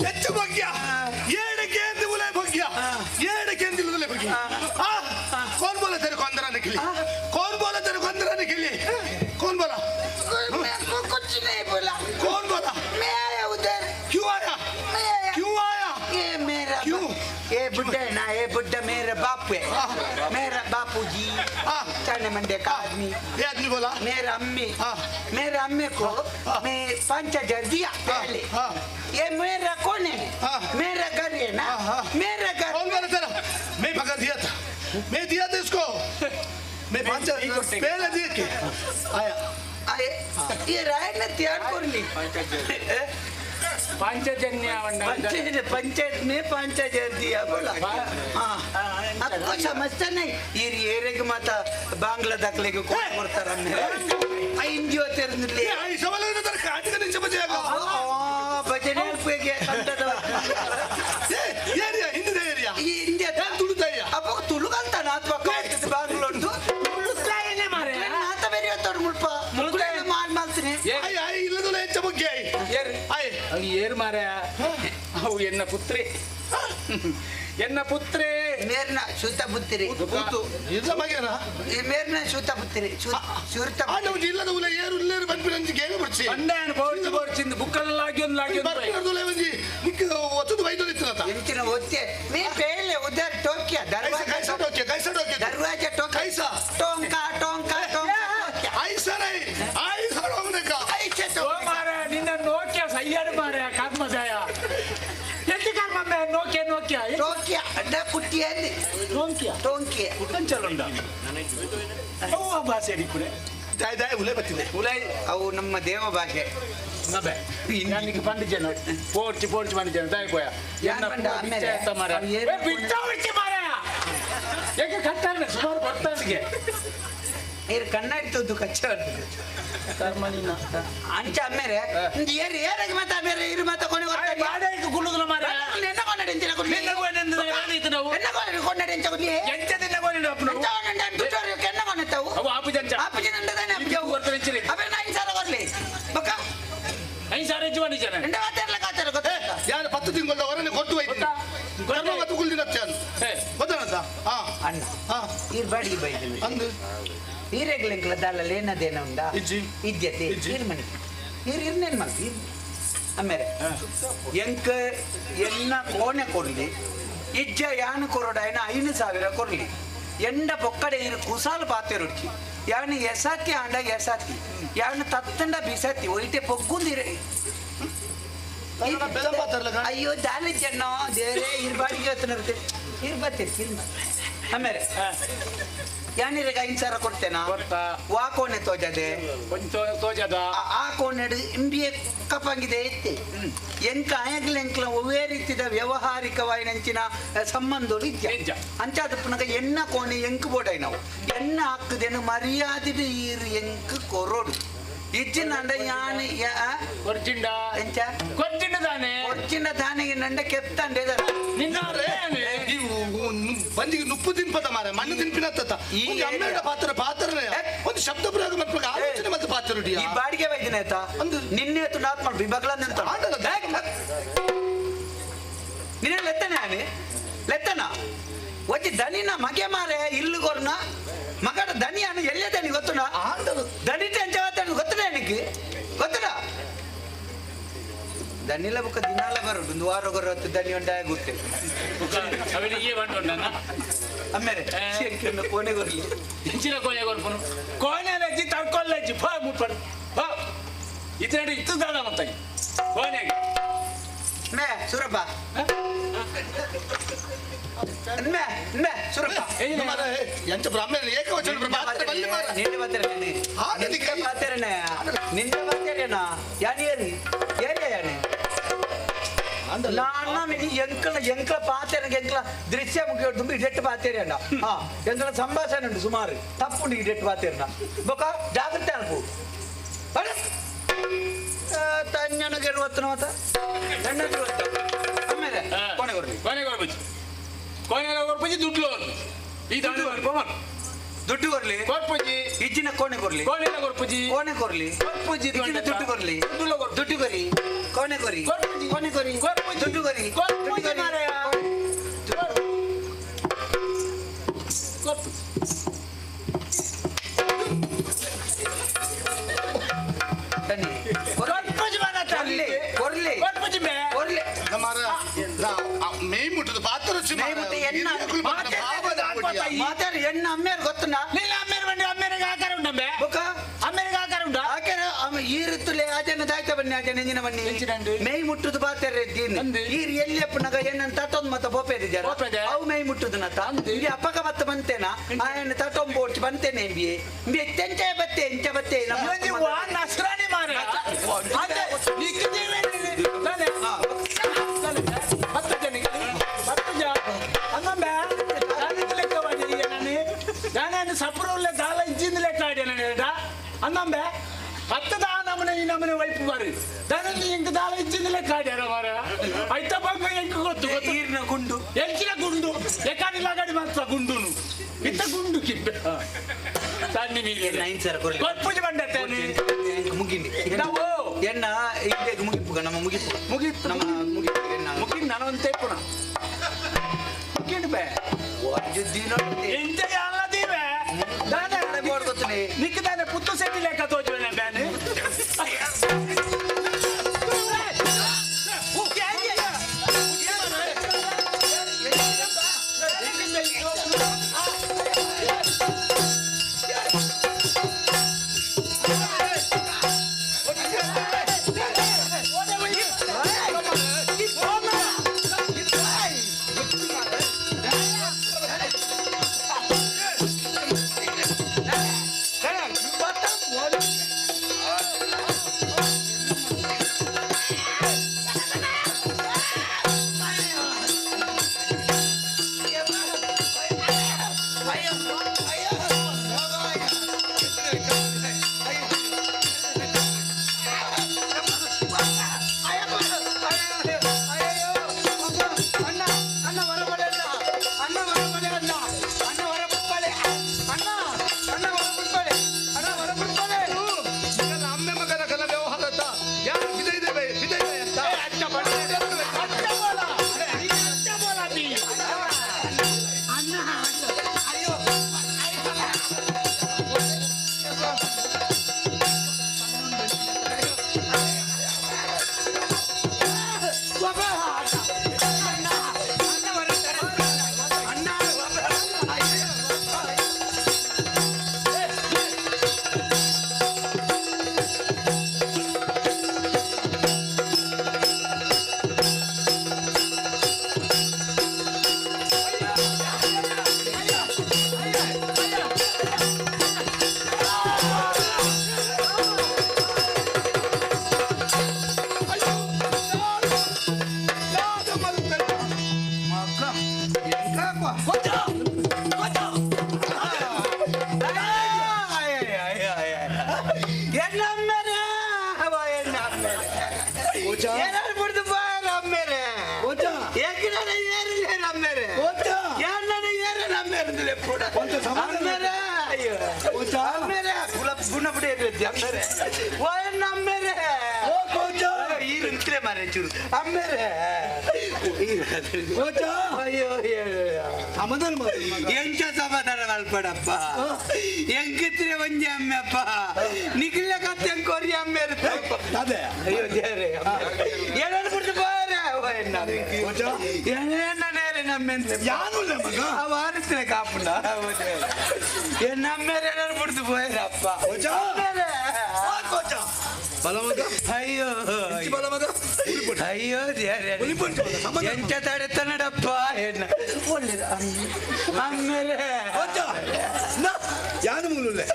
ಹೆಚ್ಚು ಭಾಗ್ಯ ಏಡಕ್ಕೆ ಉಲೆ ಭಾಗ್ಯ ಏಡಕ್ಕೆ ಉಲೆ ಭಾಗ್ಯ कौन बोला तेरे को अंदर आने के लिए कौन बोला तेरे को अंदर आने के लिए कौन बोला को कुछ नहीं बोला कौन बोला मैं आया उधर क्यों आया मैं आया क्यों आया ये मेरा क्यों ये बुड्ढा है ना ये बुड्ढा मेरा बाप है मेरा बापू जी चाने मंडे का आदमी ये आदमी बोला मेरा अम्मी मेरा अम्मी को मैं 5000 दिया पहले ये मेरा कौन है मेरा घर है ना मेरा घर कौन बोला तेरा मैं भगा दिया था मैं दिया था इसको मैं 5000 पहले दिए के आया आए ये राय ने तैयार कर ली पांचजन्य पंचायत पंचायत में 5000 दिया बोला हाँ आपको समझता नहीं ये ಏರೆಗೆ ಮಾತ ಬಾಂಗ್ಲಾ ದಾಖಲೆಗೆ ಕೊಡ್ತಾರ ಎನ್ ಜಿ ಓ ತೆರೆದಿರ್ಲಿ ಭಜನೆ ಏರಿಯಾ ಹಿಂದಿನ ಏರಿಯಾ ಹಿಂದೆ ತುಳುತಾಯ ಅಪ್ಪ ತುಳು ಕಲ್ತಾನ ಅಥವಾ ಬಾಂಗ್ಲಾ ಉಂಟು ನಾತ ಬೇರೆ ತೋಡು ಮುಲ್ಪ ಮಾಲ್ ಮಾಡ್ತೀನಿ ಇಲ್ಲದಲ್ಲ ಹೆಚ್ಚ ಬಗ್ಗೆ ಅವು ಏರು ಮಾರ ಅವು ಎನ್ನ ಪುತ್ರಿ ಎನ್ನ ಪುತ್ರಿ ಮೇರ್ನ ಶೂತ ಪುತ್ರಿ ಇಲ್ಲ ಮಗನ ಈ ಮೇರ್ನ ಶೂತ ಪುತ್ರಿ ಶೂತ ಇಲ್ಲದ ಉಲ ಏರು ಇಲ್ಲೇರು ಬಂದ್ಬಿಡ ಗೇಮ ಬರ್ಚಿ ಬಂದಾನು ಬೋರ್ಚಿ ಬೋರ್ಚಿಂದು ಬುಕ್ಕಲ್ಲ ಲಾಗಿ ಒಂದು ಲಾಗಿ ಬರ್ಪಿನರ್ದುಲೆ ಒಂಜಿ ನಿಕ್ ಒತ್ತದು ಬೈದೊಲಿತ್ತಲತ ಎಂಚಿನ ಒತ್ತೆ ಮೇ ಪೇಲೆ ಉದರ್ ಟೋಕ್ಯ ದರ್ವಾಜ ಕೈಸಾ ಟೋಕ್ಯ ಕೈಸಾ ಟೋಕ್ಯ ದರ್ವಾಜ ಟೋಕ್ಯ ಕೈಸಾ ಟೋಂಕಾ ಟೋಂಕಾ ಟೋಂಕಾ ಐಸಾ ರೈ ಐಸಾ ರೋಂಗಕ ಐಸಾ ಓ ಮಾರ ನಿನ್ನ ನೋಕ್ಯ ಸಯ್ಯಾಡು ಮಾರ ಕರ್ಮದಾಯ ಎಂತ ಕರ್ಮ ನೋಕ್ಯ ನೋಕ್ಯ ಟೋಕ್ಯ ಅಡ್ಡ ಪುಟ್ಟಿಯಲ್ಲಿ ಟೋಂಕ್ಯ ಟೋಂಕ್ಯ ಕಂಚಲುಂಡ ಅವು ಆ ಭಾಷೆ ಹಿಡಿಪುಡೆ ದಾಯ್ ದಾಯ್ ಉಲೆ ಬತ್ತಿದೆ ಉಲೆ ಅವು ನಮ್ಮ ದೇವ ಭಾಷೆ ನಬೆ ನನಗೆ ಪಂಡಿಜನ ಪೋರ್ಚಿ ಪೋರ್ಚಿ ಪಂಡಿಜನ ತಾಯಿ ಪೋಯ ಬಿಟ್ಟ ಮಾರ ಯಾಕೆ ಕಟ್ಟಾರೆ ಸುಮಾರು ಬರ್ತಾನಿಗೆ ಇರ್ ಕನ್ನಡಿ ತುದ್ದು ಕಚ್ಚ ಅಂಚ ಅಮ್ಮೇರೆ ಏರಿ ಏರಾಗಿ ಮತ್ತೆ ಅಮ್ಮೇರೆ ಇರು ಮತ್ತೆ ಕೊನೆ ಬಾಡಾಯಿಗೆ ಕುಲ್ಲುದಿಲ್ಲ ಮಾರ್ರೆ. ಎನ್ನ ಕೊನ್ನಡಿ ಅಂಚಿನ ಕೊಡ್ಲಿ ನಿನ್ನ ಕೊನೆ ಅಂದ್ರೆ ಏನಿತ್ತು ನಾವು? ಎನ್ನ ಕೊನೆ ಕೊನ್ನಡಿ ಅಂಚ ಕೊಡ್ಲಿ ಎಂಚ ದಿನ ಕೊನೆ ಅಪ್ಪನು? ಎಂಚ ಕೊನೆ ಅಂಚ ತುಚ್ಚೋರು ಕೆನ್ನ ಕೊನೆ ತಾವು ಅವು ಆಪುಜ ಅಂಚ. ಆಪುಜ ನಂಡದಾನೆ ಆಪುಜ ಇಂಚ ಕೊಡ್ತಾರೆ ಇಂಚಿನ. ಅಬೆ ನಾ 5,000 ಕೊರ್ಲಿ ಬಕ್ಕ 5,000 ಹೆಚ್ಚು ಮಾಡಿ ಜನ. ಎಂಡ ಮಾತಾಡ್ಲ ಕಾತಾರ ಗೊತ್ತಾ ಯಾರು 10 ತಿಂಗಳ ಹೊರನೆ ಕೊಟ್ಟು ಹೋಯ್ತು ಕರ್ಮ ಮತ್ತು ಕುಲ್ದಿನತ್ಯಾನು ಗೊತ್ತಾನದ ಹಾ ಅಣ್ಣ ಇರ್ ಬಾಡಿಗೆ ಬೈದಿಲ್ಲ ಅಂದು ಈರೆಗ್ಲಿಂಕ್ಲ ದಾಲಲ್ಲಿ ಏನದೇನ ಉಂಡ ಇಜ್ಜತೆ ಇರ್ ಮಣಿ ಇರ್ ಇರ್ನೇನ್ ಮಲ್ತಿ ಇರ್ ಆಮೇಲೆ ಎಂಕ ಎನ್ನ ಕೋಣೆ ಕೊರ್ಲಿ ಇಜ್ಜ ಯಾನು ಕೊರಡಾಯನ 5,000 ಕೊರ್ಲಿ ಎಂಡ ಬೊಕ್ಕಡೆ ಇರು ಕುಸಾಲು ಪಾತೆರುಡ್ಚಿ ಯಾನು ಎಸಾತಿ ಆಂಡ ಎಸಾತಿ ಯಾನು ತತ್ತಂಡ ಬಿಸಾತಿ ಒಯ್ಟೆ ಪೊಗ್ಗುಂದಿರ ಅಯ್ಯೋ ದಾಲಿ ಚೆನ್ನೋ ದೇರೇ ಇರ್ ಬಾಡಿಗೆ ಹೊತ್ತನರ್ತೆ ಇರ್ ಬರ್ತೀರಿ ಇರ್ ಆಮೇಲೆ ಯಾನಿರಗ 5,000 ಕೊಡ್ತೇನಾ ವಾ ಕೋಣೆ ತೋಜದೆ ತೋಜದ ಆ ಕೋಣೆಡು ಇಂಬಿಯ ಕಪಂಗಿದೆ ಇತ್ತೆ ಎಂಕ ಆಯಗ್ಲ ಎಂಕ್ಲ ಒವ್ವೇ ರೀತಿದ ವ್ಯವಹಾರಿಕವಾಯಿನಂಚಿನ ಸಂಬಂಧಗಳು ಇದ್ಯ ಅಂಚಾದ ಪುನಗ ಎನ್ನ ಕೋಣೆ ಎಂಕ್ ಬೋಡೈ ನಾವು ಎನ್ನ ಹಾಕದೇನು ಮರ್ಯಾದೆ ಈರು ಎಂಕ್ ಕೊರೋಡು ಇಜ್ಜಿನಂಡ ಯಾನ್ ಕೊರ್ಚಿಂಡ ಎಂಚ ಕೊರ್ಚಿಂಡ ತಾನೆ ಕೊರ್ಚಿಂಡ ತಾನೆಗೆ ನಂಡ ಕೆತ್ತಂಡೆ ನಿನ್ನ ಬಂದಿಗೆ ನುಪ್ಪು ತಿನ್ಪದ ಮಾರೆ ಮಣ್ಣು ತಿನ್ಪಿನತ್ತ ಈ ಅಮ್ಮೇಡ ಪಾತ್ರ ಪಾತ್ರನೇ ಒಂದು ಶಬ್ದ ಪ್ರಯೋಗ ಮಾಡ್ಬೇಕು ಆಲೋಚನೆ ಮತ್ತೆ ಪಾತ್ರ ಈ ಬಾಡಿಗೆ ಬೈದಿನ ಆಯ್ತಾ ನಿನ್ನೆ ಆಯ್ತು ನಾತ್ ಮಾಡ್ಬಿ ಬಗ್ಲ ನಿಂತ ನಿನ್ನೆ ಲೆತ್ತನೆ ಆನೆ ಲೆತ್ತನ ಒಜ್ಜಿ ದನಿನ ಮಗೆ ಮಾರೆ ಇಲ್ಲು ಕೊರ್ನ ಮಗಡ ದನಿ ಅನು ಎಲ್ಲೇ ದನಿ ಗೊತ್ತುನ ದನಿ ಟೆಂಚ ಗೊತ್ತುನ എനിക്ക് ಗೊತ್ತುನ ದನಿಲ ಬುಕ್ಕ ದಿನಾಲ ಬರೋದು ಒಂದು ವಾರ ಹೊತ್ತು ದನಿ ಉಂಟಾಯ ಗೊತ್ತೆ ಅವನಿಗೆ ಬಂದು ಆಮೇಲೆ ಕೋಣೆ ಕೊರ್ಲಿ ಇಂಚಿನ ಕೋಣೆ ಕೊರ್ಪನು ಕೋಣೆ ಲಜ್ಜಿ ತಡ್ಕೊಲ್ಲಜ್ಜಿ ಫಾ ಮುಪ್ಪಡು ಫಾ ಇತರೆ ಇತ್ತು ದಾದ ಮತ್ತೆ ಕೋಣೆಗೆ ಮೇ ಸುರಪ್ಪ ಮೇ ಮೇ ಸುರಪ್ಪ ಎಂಚ ಬ್ರಾಹ್ಮಣ ಏಕವಚನ ನಿಂಡ ಮಾತಾಡನೆ ನಿಂಡ ಮಾತಾಡನೆ ನಿಂಡ ಮಾತಾಡೇನಾ ಯಾನಿ ಏರಿ ಏರಿಯ ಯಾನಿ ನಾನ ಮಿನಿ ಎಂಕಲ ಎಂಕಲ ಪಾತೇನ ಎಂಕಲ ದೃಶ್ಯ ಮುಖ್ಯ ತುಂಬ ಇಡೆಟ್ಟು ಪಾತೇರಿ ಅಣ್ಣ ಹಾ ಎಂಕಲ ಸಂಭಾಷಣೆ ಉಂಟು ಸುಮಾರು ತಪ್ಪುಂಡು ಇಡೆಟ್ಟು ಪಾತೇರಿನ ಬೊಕ ಜಾಗ್ರತೆ ಅನ್ಪು ತಣ್ಣನಿಗೆ ಇರುವತ್ತನ ಮತ್ತ ಆಮೇಲೆ ಕೊನೆ ಕೊರ್ಲಿ ಕೊನೆ ಕೊರ್ಪುಜಿ ಕೊನೆ ಕೊರ್ಪುಜಿ ದುಡ್ಡು ಕೊರ್ಪುಜಿ ಈ ದುಡ್ಡು ಕೊರ್ಪ ಮಾಡು ದುಡ್ಡು ಕೊರ್ಲಿ ಕೊರ್ಪುಜಿ ಇಜ್ಜಿನ ಕೋಣೆ ಕೊರ್ಲಿ ಕೋಣೆ ಕೊರ್ಪುಜಿ ಕೋಣೆ ಕೊರ್ಲಿ ಕೊರ್ಪುಜಿ ಇಜ್ಜಿನ ದುಡ್ಡು ಕೊರ್ಲಿ ದುಡ್ಡು ಕೊರಿ ಕೋಣೆ ಕೊರಿ ಕೋಣೆ ಕೊರಿ ದುಡ್ಡು ಕೊರಿ ದುಡ್ಡು ಕೊರಿ ಕೊರ್ಲಿ ಕೊರ್ಲಿ ಕೊರ್ಲಿ ಮೇಯ್ ಮುಟ್ಟದ ಪಾತ್ರ ಮೇಯ್ ಮುಟ್ಟ ಎನ್ನ ಮಾತಾಡಿ ಎಣ್ಣ ಅಮ್ಮೇರ್ ಗೊತ್ತುಂಡ ನಿನ್ನ ಅಮ್ಮೇರ್ ಬಂಡಿ ಅಮ್ಮೇರಿಗೆ ಆಕಾರ ಉಂಡಂಬೆ ಬುಕ್ಕ ಅಮ್ಮೇರಿಗೆ ಆಕಾರ ಉಂಡ ಆಕಾರ ಈ ಋತುಲೆ ಆಜನ ದಾಯ್ತ ಬನ್ನಿ ಆಜನ ಎಂಜಿನ ಬನ್ನಿ ಮೇಯ್ ಮುಟ್ಟುದು ಬಾತೆರೆ ಈರ್ ಎಲ್ಲಿ ಅಪ್ಪನಗ ಎಣ್ಣನ್ ತಟೊಂದು ಮತ್ತ ಬೋಪೇದಿ ಜರ ಅವು ಮೇಯ್ ಮುಟ್ಟುದು ನತ ಇಲ್ಲಿ ಅಪ್ಪಕ ಬತ್ತ ಬಂತೇನಾ ಆಯನ ತಟೊಂದು ಬೋಡ್ಚಿ ಬಂತೇನೆ ಎಂಬಿ ಎಂಬಿ ಎಂಚ ಬತ್ತೆ ಎಂಚ ಬತ್ತೆ ವಾ ನಸ್ರಾಣಿ ಮಾರ ನಾನು ಸಪ್ರೂರ್ಲೆ ದಾಲ ಇಜ್ಜಿಂದ ಲೆಕ್ಕ ಆಡ್ಯಾನ ಅಂದಂಬೆ ಹತ್ತದ ಆ ನಮನೆ ಈ ನಮನೆ ವೈಪು ಬಾರಿ ದಾನ ಎಂಕ ದಾಲ ಇಜ್ಜಿಂದ ಲೆಕ್ಕ ಆಡ್ಯಾರ ಮಾರ ಐತ ಬಂಗ ಎಂಕ ಗೊತ್ತು ಗೊತ್ತು ಈರ್ನ ಗುಂಡು ಎಂಚಿನ ಗುಂಡು ಎಕಾಡಿಲ್ಲ ಗಾಡಿ ಮಾತ್ರ ಗುಂಡುನು ಇತ್ತ ಗುಂಡು ಕಿಬ್ಬೆ ಸಣ್ಣ ಮೀನು 9,000 ಕೊರ್ಲಿ ಕೊರ್ಪುಜಿ ಬಂಡತ್ತೆ ಮುಗಿಂಡಿ ನಾವು ಎಣ್ಣ ಇಂದೆಗ್ ಮುಗಿಪುಗ ನಮ್ಮ ಮುಗಿಪು ಮುಗಿತ್ತು ನಮ್ಮ ಮುಗಿಪು ಎಣ್ಣ ಮುಗಿಂಡ್ ನಾನು ಒಂದು ತೇಪುಣ ಮುಗಿಂಡ್ ಬೇ ಎಂತ ಅಲ್ಲ ದೀವೆ ದಾನೆ ನಿಕ್ಕ ದಾನೆ ಪುತ್ತು ಸೆಟ್ಟಿ ಲೆಕ್ಕ ತೋಜುವೆ ಬ್ಯಾನೆ Hey! ಎಂಚ ಸಮಾಧಾನ ಮಲ್ಪಡಪ್ಪ ಎಂಕಿತ್ರೆ ಒಂಜಿ ಅಮ್ಮೆಪ್ಪ ನಿಖಿಲ ಕತ್ತೆ ಕೊರಿ ಅಮ್ಮೆ ಅದೇ ಅಯ್ಯೋ ದೇವ್ರೆ ಏನಾರು ಬಿಡ್ತು ಬಾರೆ ಏನೇನ ನಮ್ಮೆಂತ ಯಾನು ಮಗ ವಾರத்துல ಕಾಪುಂಡ ನಮ್ಮೇರೆ ಏನಾರು ಬಿಡ್ತು போயிರಪ್ಪ ಅಯ್ಯೋ ಅಯ್ಯೋ ದೇವ್ರೆ ಎಂಚ ತಡೆತನಡಪ್ಪ ಏನ ಒಳ್ಳೇದು ಆಮೇಲೆ ಯಾನು ಮುಗುಲುಲ್ಲೆ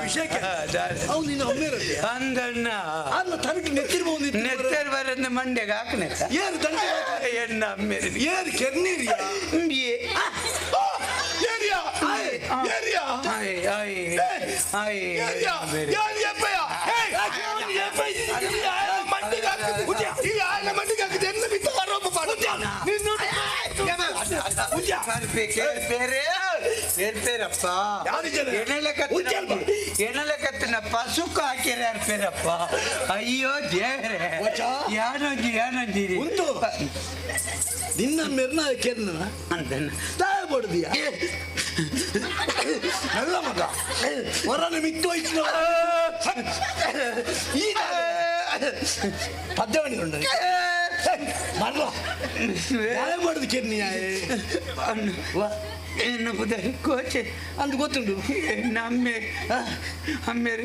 ವಿಷಯಕ್ಕೆ ಅವ್ನು ನಿನ್ನ ಅಮ್ಮೇರತ್ತೆ ಅಂದಣ್ಣ ಅಲ್ಲ ತನಗೆ ನೆತ್ತಿರ್ಬೋದು ನೆತ್ತರ್ ಬರೋದು ಮಂಡ್ಯಗೆ ಹಾಕನೆ ಏನು ತನಗೆ ಎನ್ನ ಅಮ್ಮೇರಿ ಏನು ಕೆರ್ನೀರಿಯಾ ಏರಿಯಾ ಏರಿಯಾ ಏರಿಯಾ ಯಾರು ಎಪ್ಪಯ್ಯ ಬೇರೆ ಎಣ್ಣಲೆ ಪಸುಕು ಹಾಕಿರ ಪೇರಪ್ಪ ಅಯ್ಯೋ ದೇವ್ರೆ ಯಾನೊಂಜಿ ಯಾನೊಂಜಿರಿ ಉಂಟು ನಿನ್ನ ಮೆರ್ನ ಕೆರ್ನ ತಾಯ ಬಡ್ದಿಯ ನಲ್ಲ ಮಗ ಹೊರನ ಮಿತ್ತು ಹೋಯ್ತು ಈ ಪದ್ಯವಾಣಿ ಉಂಟು ಮರ್ಲ ಯಾಳೆ ಮಾಡುದು ಕೆರ್ನಿ ಏನು ಕೋಚೆ ಅಂದು ಗೊತ್ತುಂಟು ನಮ್ಮೆ ಅಮ್ಮೇರು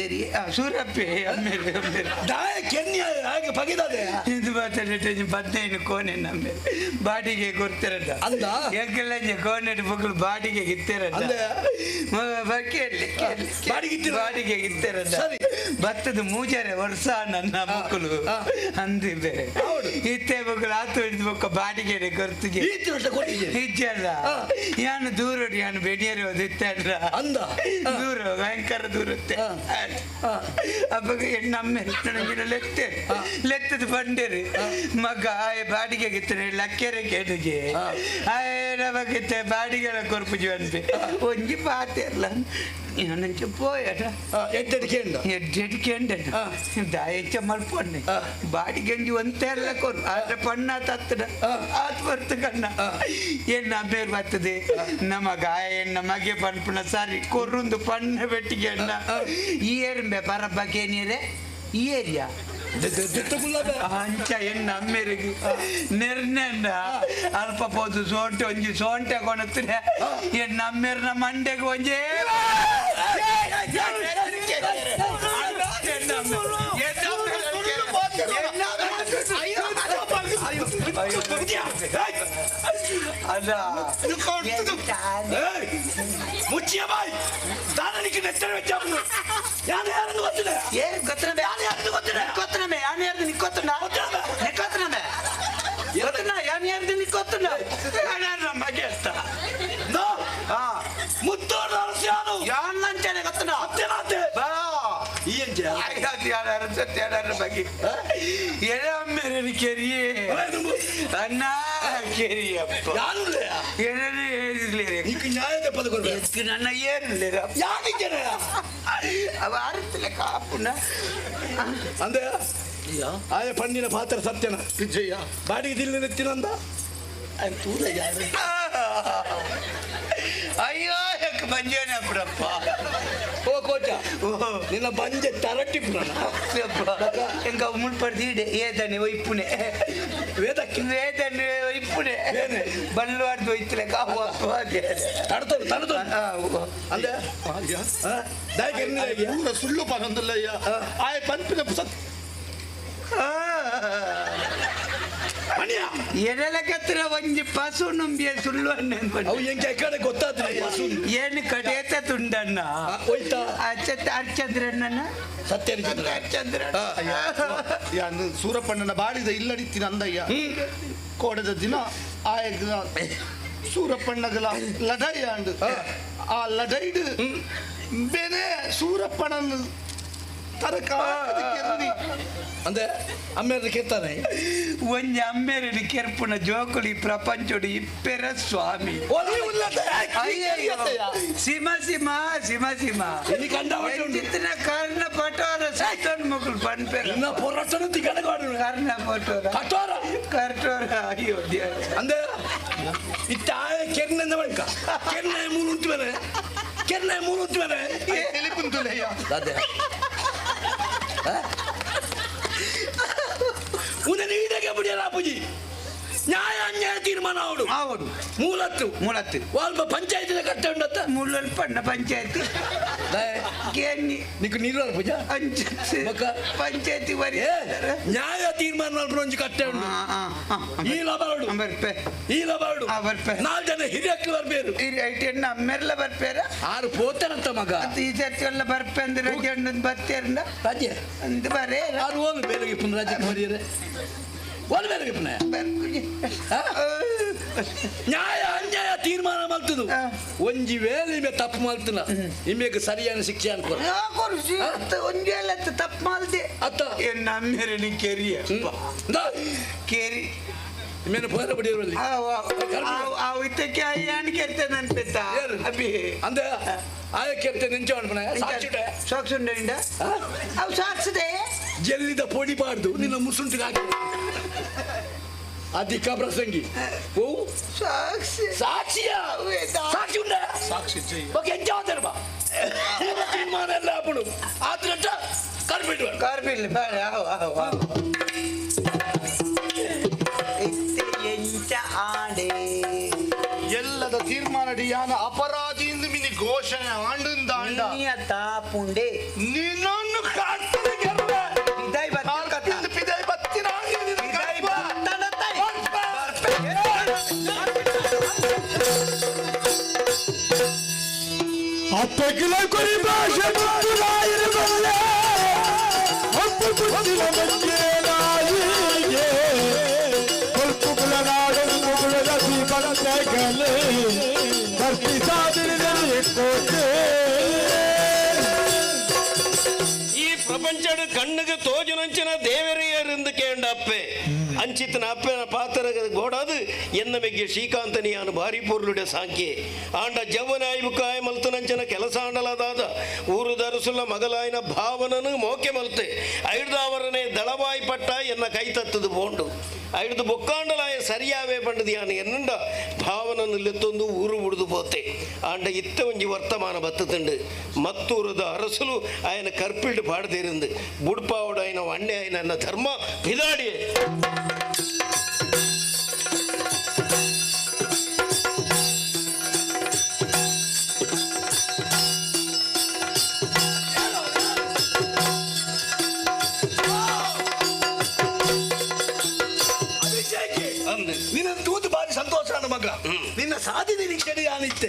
ಏರಿ ಸೂರಪ್ಪೆ ಅಮ್ಮೇರು ಅಮ್ಮೇರು ದಾಯ ಕೆನ್ನಿ ಹಾಗೆ ಪಗಿದಾದೆ ಇದು ಮಾತಾಡಿಟ್ಟು ಬದ್ನೈನು ಕೋಣೆ ನಮ್ಮೆ ಬಾಡಿಗೆ ಕೊಡ್ತಿರಲ್ಲ ಅಂದ ಎಂಕೆಲ್ಲ ಕೋಣೆ ಮಕ್ಕಳು ಬಾಡಿಗೆ ಇತ್ತಿರಲ್ಲ ಕೇಳಿ ಬಾಡಿಗೆ ಬಾಡಿಗೆ ಇತ್ತಿರಲ್ಲ ಸರಿ ಭತ್ತದ ಮೂಜರೆ ವರ್ಷ ನನ್ನ ಮಕ್ಕಳು ಅಂದು ಬೇರೆ ಇತ್ತೆ ಮಕ್ಕಳು ಆತು ಹಿಡಿದು ಮಕ್ಕ ಬಾಡಿಗೆ ಕೊರ್ತಿಗೆ ಇಜ್ಜಲ್ಲ ಯಾನು ದೂರ ಯಾನು ಬೆಣಿಯರು ಇತ್ತಲ್ಲ ಅಂದ ದೂರ ಭಯಂಕರ ದೂರ ಅಪ್ಪಗೆ ನಮ್ಮ ಲೆತ್ತೆ ಲೆತ್ತದ ಬಂಡೇರಿ ಮಗ ಆಯ್ ಬಾಡಿಗೆ ಗಿತ್ತನೆ ಲಕ್ಕೆರೆ ಕೇಟಿಗೆ ಆಯ್ ನಮಗಿತ್ತೆ ಬಾಡಿಗೆಲ್ಲ ಕೊರ್ಪುಜಿ ಅನ್ಪೆ ಒಂಜಿ ಪಾತೆರ್ಲ ഞാനഞ്ച് പോയടാ ಎಡ್ಡೆಡ್ ಎಡ್ಡೆಡ್ ಕೆಂಡ ದಾಯಚ್ಚ ಮಲ್ಪೊನ್ನೆ ಬಾಡಿಗೆಂಜಿ ಒಂತೆಲ್ಲ ಕೊರು ಆದ್ರೆ ಪಣ್ಣ ತತ್ತಡ ಆತ್ ಬರ್ತು ಕಣ್ಣ ಎನ್ನ ಬೇರ್ ಬರ್ತದೆ ನಮ್ಮ ಗಾಯ ಎನ್ನ ಮಗೆ ಪನ್ಪುಣ ಸಾರಿ ಕೊರುಂದು ಪಣ್ಣ ಬೆಟ್ಟಿಗೆ ಅಣ್ಣ ಈ ಏರುಂಬೆ ಪರಬ್ಬ ಕೇನಿರೆ ಈ ಏರಿಯಾ ಅಂಚ ಎನ್ನ ಅಮ್ಮೆರಿಗೆ ನಿರ್ಣಯ ಅಲ್ಪ ಪೋದು ಸೋಂಟೆ ಒಂಜಿ ಸೋಂಟೆ ಕೊಣತ್ರೆ ಎನ್ನ ಅಮ್ಮೆರ್ನ ಮಂಡೆಗೆ ಒಂಜೇ ಅಲ್ಲ ಮುಚ್ಚಿಯ ಬಾಯ್ ದಾನನಿಗೆ ನೆತ್ತರೆ ವೆಚ್ಚಾಪುನು ಯಾನು ಯಾರನ್ನು ಗೊತ್ತಿಲ್ಲ ಏನು ಗೊತ್ತಿಲ್ಲ ಯಾನು ಯಾರನ್ನು ಗೊತ್ತಿಲ್ಲ ಗೊತ್ತಿಲ್ಲ ಯಾನು ಯಾರ್ದು ನಿಕ್ಕೊತ್ತುಂಡ ನಿಕ್ಕೊತ್ತುಂಡ ಗೊತ್ತಿಲ್ಲ ಯಾನು ಯಾರ್ದು ನಿಕ್ಕೊತ್ತುಂಡ ಯಾರು ಮಗೆ ಅಷ್ಟ ಮುತ್ತೋಡ ಅರಸ್ಯಾನು ಯಾನ್ ಅಂತಾನೆ ಗೊತ್ತಿಲ್ಲ ಅತ್ತೆನಾತೆ ಬಾ ಈ ಅಂಚೆ ಯಾರು ಬಗ್ಗೆ ಎಳಮ್ಮೆರನು ಕೆರಿಯೇ ಅಣ್ಣ ಕೆರಿಯಪ್ಪ ಯಾರು ಏನೇನು ಹೇಳಿರ್ಲಿ ನ್ಯಾಯದ ಪದ ಕೊಡ್ಬೇಕು ನನ್ನ ಏನಿಲ್ಲ ಯಾಕೆ ಅವ ಅರ್ಥಲೆ ಕಾಪುನ ಅಂದೆ ಆಯ ಪಣ್ಣಿನ ಪಾತ್ರ ಸತ್ಯನ ವಿಜಯ ಬಾಡಿಗೆ ದಿಲ್ಲಿ ನೆತ್ತಿನಂದ ಅಯ್ಯೋ ಯಾಕೆ ಬಂಜೇನೆ ಅಪ್ಪಡಪ್ಪ ಓ ಕೋಚ ನಿನ್ನ ಬಂಜೆ ತರಟಿ ಎಂಕ ಮುಳ್ಪಡ್ದು ಏದನೆ ಒಯ್ಪುನೆ ವೇದಕ್ಕೆ ವೇದನೆ ಒಯ್ಪುನೆ ಬಲ್ವಾಡ್ದು ಒಯ್ತಲೆ ಕಾವು ತಡ್ತೋಡು ತಡ್ತೋಡು ಅಂದೆ ಪೂರ ಸುಳ್ಳು ಪನೊಂದುಲ್ಲಯ್ಯ ಆಯ ಪನ್ಪಿನ ಸತ್ ಎಡಲಕತ್ರ ಒಂಜಿ ಪಸು ನಂಬಿಯ ಸುಳ್ಳು ಅವು ಎಂಕೆ ಕಡೆ ಗೊತ್ತಾದ್ರೆ ಪಸು ಏನು ಕಡೇತ ತುಂಡಣ್ಣ ಹೋಯ್ತಾ ಅರ್ಚಂದ್ರಣ್ಣನ ಸತ್ಯ ಅರ್ಚಂದ್ರ ಯಾನು ಸೂರಪ್ಪಣ್ಣನ ಬಾಡಿದ ಇಲ್ಲಡಿತ್ತಿನ ಅಂದಯ್ಯ ಕೋಡದ ದಿನ ಆಯಗ್ಲ ಸೂರಪ್ಪಣ್ಣಗಲ ಲಡಾಯಿ ಆಂಡ್ ಆ ಲಡೈಡ್ ಬೇನೆ ಸೂರಪ್ಪಣ್ಣನ ತರಕ ಅಂದ್ರೆ ಅಮ್ಮೇರ ಕೆತ್ತಾನೆ ಒಂಜಿ ಅಮ್ಮೇರಡಿ ಕೆರ್ಪುನ ಜೋಕುಲಿ ಪ್ರಪಂಚೋಡಿ ಇಪ್ಪೆರ ಸ್ವಾಮಿ. ಸೀಮಾ ಸೀಮಾ ಸೀಮಾ ಸೀಮಾ ಎಂಚಿತ್ತಿನ ಕರ್ಣ ಪಟೋರ ಸೈತನ್ ಮಗುಲು ಪನ್ಪೆರ ಪೊರಟನು ತಿಗಣಗಾಡು ಕರ್ಣ ಪಟೋರ ಕಟೋರ ಕಟೋರ. ಅಯ್ಯೋ ಅಂದ್ರೆ ಇತ್ತ ಕೆರ್ನೆಂದ ಬಳಿಕ ಕೆರ್ನೆ ಮೂರು ಉಂಟು ಮೇಲೆ ಕೆರ್ನೆ ಮೂರು ಉಂಟು ಮೇಲೆ ತಿಳಿಪುಂತುಲಯ್ಯ ದಾದೆ ಉನ್ನ ನೀಡಗೆ ಬಿಡಿಯಲ್ಲ ಅಪ್ಪುಜಿ ನ್ಯಾಯ ಅನ್ಯಾಯ ತೀರ್ಮಾನ ಅವಡು ಅವಡು ಮೂಲತ್ತು ಮೂಲತ್ತು ವಾಲ್ಪ ಪಂಚಾಯತಿನ ಕಟ್ಟೆ ಉಂಡತ್ತ ಮೂಲಲ್ ಪಣ್ಣ ಪಂಚಾಯತಿ ಕೇನಿ ನಿಕ್ಕು ನೀರು ಪೂಜಾ ಪಂಚಾಯತಿ ವರಿ ನ್ಯಾಯ ತೀರ್ಮಾನ ಒಂಜಿ ಕಟ್ಟೆ ಉಂಡು ಈ ಲಬರಡು ಈ ಲಬರಡು ನಾಲ್ಕು ಜನ ಹಿರಿಯಕ್ಲು ಬರ್ಬೇರು ಅಮ್ಮೆರ್ಲ ಬರ್ಪೇರ ಆರು ಪೋತನಂತ ಮಗ ಈ ಸರ್ತಿ ಎಲ್ಲ ಬರ್ಪೆ ಅಂದ್ರೆ ರಜೆ ಉಂಡು ಬತ್ತೇರ್ನ ರಜೆ ಅಂದ್ ಬರೇ ಆರು ಓಲು ಬೇರೆ ಇಪ್ಪು ರಜೆ ಬರೀರೆ ಓಲು ಬೇರೆ ಇಪ್ಪನ ನ್ಯಾಯ ಅನ್ಯಾಯ ತೀರ್ಮಾನ ಮಲ್ತದು ಒಂಜಿ ವೇಳೆ ಇಮೆ ತಪ್ಪು ಮಲ್ತನ ಇಮ್ಮೆಗೆ ಸರಿಯಾದ ಶಿಕ್ಷೆ ಅನ್ಕೋ ಒಂಜಿ ವೇಳೆ ತಪ್ಪು ಮಲ್ದೆ ಅತ್ತ ನಮ್ಮೆರನಿ ಕೆರಿಯ ಕೇರಿ ಇಮ್ಮೇನೆ ಪೋರ ಬಿಡಿರಲ್ಲಿ ಇತ್ತಕ್ಕೆ ಅಯ್ಯಾನ್ ಕೆರ್ತೆ ನನ್ಪೆತ್ತ ಅಭಿ ಅಂದೆ ಆಯ ಕೆರ್ತೆ ನೆಂಚ ಅನ್ಪನ ಸಾಕ್ಷಿ ಸಾಕ್ಷಿ ಉಂಡ ಅವು ಸಾಕ್ಷಿದೆ ಜಲ್ಲಿದ ಪೊಡಿ ಪಾಡ್ದು ನಿನ್ನ ಮುಸುಂಟಿಗೆ ಹಾಕಿ ಅಧಿಕ ಪ್ರಸಂಗಿ ಓ ಸಾಕ್ಷಿ ಸಾಕ್ಷಿಯ ಸಾಕ್ಷಿ ಉಂಡ ಸಾಕ್ಷಿ ಜೈ ಓಕೆ ಎಂಚ ಬಾ ತೀರ್ಮಾನ ಎಲ್ಲ ಅಪ್ಪಡು ಆದ್ರೆ ಕರ್ಬಿಟ್ಟು ಕಾರ್ಬಿಲ್ ಬೇಡ ಅವು ಅವು ಎಂಚ ಆಡೆ ಎಲ್ಲದ ತೀರ್ಮಾನ ಯಾನ ಅಪರಾಧಿ ಎಂದು ಮಿನಿ ಘೋಷಣೆ ಆಂಡುಂದಾಂಡ ತಾಪುಂಡೆ ನಿನ್ನನ್ನು ಕಾಡ್ತದೆ ಗೆಲ್ವೆ. ಬಿದಾಯ್ ಕಾಡ್ತಿಂದ ಬಿದಾಯ್ ಬತ್ತಿನ ಅಪ್ಪಗಿಲ ಕುರಿ ಭಾಷೆ ಮುತ್ತುಲಾಯಿರಬಲ್ಲೆ ಅಪ್ಪು ಕುತ್ತಿನ ಮಂಜೇನಾಯಿಗೆ ಕೊಲ್ಪುಗುಲ ನಾಡನು ಮುಗುಳದ ದೀಪಗಲೆ ಕರ್ಪಿಸಾದಿರಿದಲ್ಲಿ ಕೋಟೆ. ಈ ಪ್ರಪಂಚದ ಕಣ್ಣಿಗೆ ತೋಜುನಂಚಿನ ದೇವರಿಯರಿಂದ ಕೇಂಡ ಅಪ್ಪೆ ಅಂಚಿತನ ಅಪ್ಪೆನ ಪಾತ್ರ ಗೋಡಾದು ಎನ್ನ ಮೆಗ್ಗೆ ಶ್ರೀಕಾಂತನಿಯಾನು ಭಾರಿ ಪೊರ್ಲುಡೆ ಸಾಂಖ್ಯೆ ಆಂಡ ಜವ್ವನಾಯಿ ಬುಕ್ಕಾಯ ಮಲ್ತನಂಚನ ಕೆಲಸ ಆಂಡಲದಾದ ಊರು ದರುಸುಲ್ಲ ಮಗಲಾಯಿನ ಭಾವನನು ಮೋಕೆ ಮಲ್ತೆ ಐಡ್ದಾವರನೆ ದಳವಾಯಿ ಪಟ್ಟ ಎನ್ನ ಕೈ ತತ್ತದು ಬೋಂಡು ಐಡ್ದು ಬೊಕ್ಕಾಂಡಲಾಯ ಸರಿಯಾವೇ ಪಂಡದು ಯಾನು ಎನ್ನುಂಡ ಭಾವನನ್ನು ಲೆತ್ತೊಂದು ಊರು ಬುಡ್ದು ಪೋತೆ ಆಂಡ ಇತ್ತ ಒಂಜಿ ವರ್ತಮಾನ ಬತ್ತುಂಡು ಮತ್ತೂರದ ಅರಸುಲು ಆಯನ ಕರ್ಪಿಲ್ಡು ಪಾಡ್ದಿருந்து ಬುಡ್ಪಾವಡು ಆಯನ ಅಣ್ಣೆ ಆಯನ ನನ್ನ ಧರ್ಮ ಬಿದಾಡಿ. ನಿನ್ನ ತೂತು ಬಾರಿ ಸಂತೋಷ ಮಗ ನಿನ್ನ ಸಾಧನೆ ನಿಕ್ಷಣೆ ಯಾನಿತ್ತೆ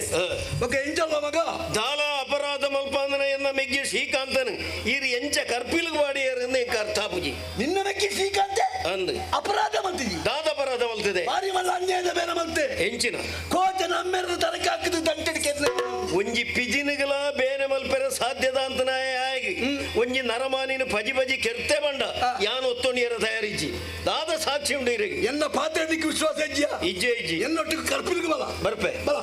ಓಕೆ ಎಂಚಲ್ಲ ಮಗ ದಾಲ ಅಪರಾಧ ಮಲ್ಪಾಂದನ ಎನ್ನ ಮೆಗ್ಗಿ ಶ್ರೀಕಾಂತನ್ ಈರು ಎಂಚ ಕರ್ಪಿಲ್ಗ್ ವಾಡಿಯರನ್ನ ಎಂಕ ಅರ್ಥ ಪೂಜಿ ನಿನ್ನ ಮೆಗ್ಗಿ ಶ್ರೀಕಾಂತೆ ಅಂದು ಅಪರಾಧ ಮಲ್ತಿದಿ ದಾದ ಅಪರಾಧ ಮಲ್ತಿದೆ ಬಾರಿ ಮಲ್ಲ ಅನ್ಯಾಯದ ಬೇರೆ ಮಲ್ತೆ ಎಂಚಿನ ಕೋಚ ನಮ್ಮೆರದ ತರಕ ಹಾಕಿದ್ದು ದಂಟಡಿ ಕೆರ್ನೆ ಒಂಜಿ ಪಿಜಿನುಗಳ ಬೇನೆ ಮಲ್ಪೆರ ಸಾಧ್ಯದ ಅಂತ ನಾಯ ಆಗಿ ಒಂಜಿ ನರಮಾನಿನ ಪಜಿ ಪಜಿ ಕೆರ್ತೆ ಬಂಡ ಯಾನ್ ಒತ್ತೊಣಿಯರ ತಯಾರಿಜ್ಜಿ ದಾದ ಸಾಕ್ಷಿ ಉಂಡು ಇರಗಿ ಎನ್ನ ಪಾತ್ರಕ್ಕೆ ವಿಶ್ವಾಸ ಇಜ್ಜಿಯ ಇಜ್ಜೆ ಇಜ್ಜಿ ಎನ್ನೊಟ್ಟಿಗೆ ಕರ್ಪಿಲ್ಗೆ ಬಲ ಬರ್ಪೆ ಬಲ.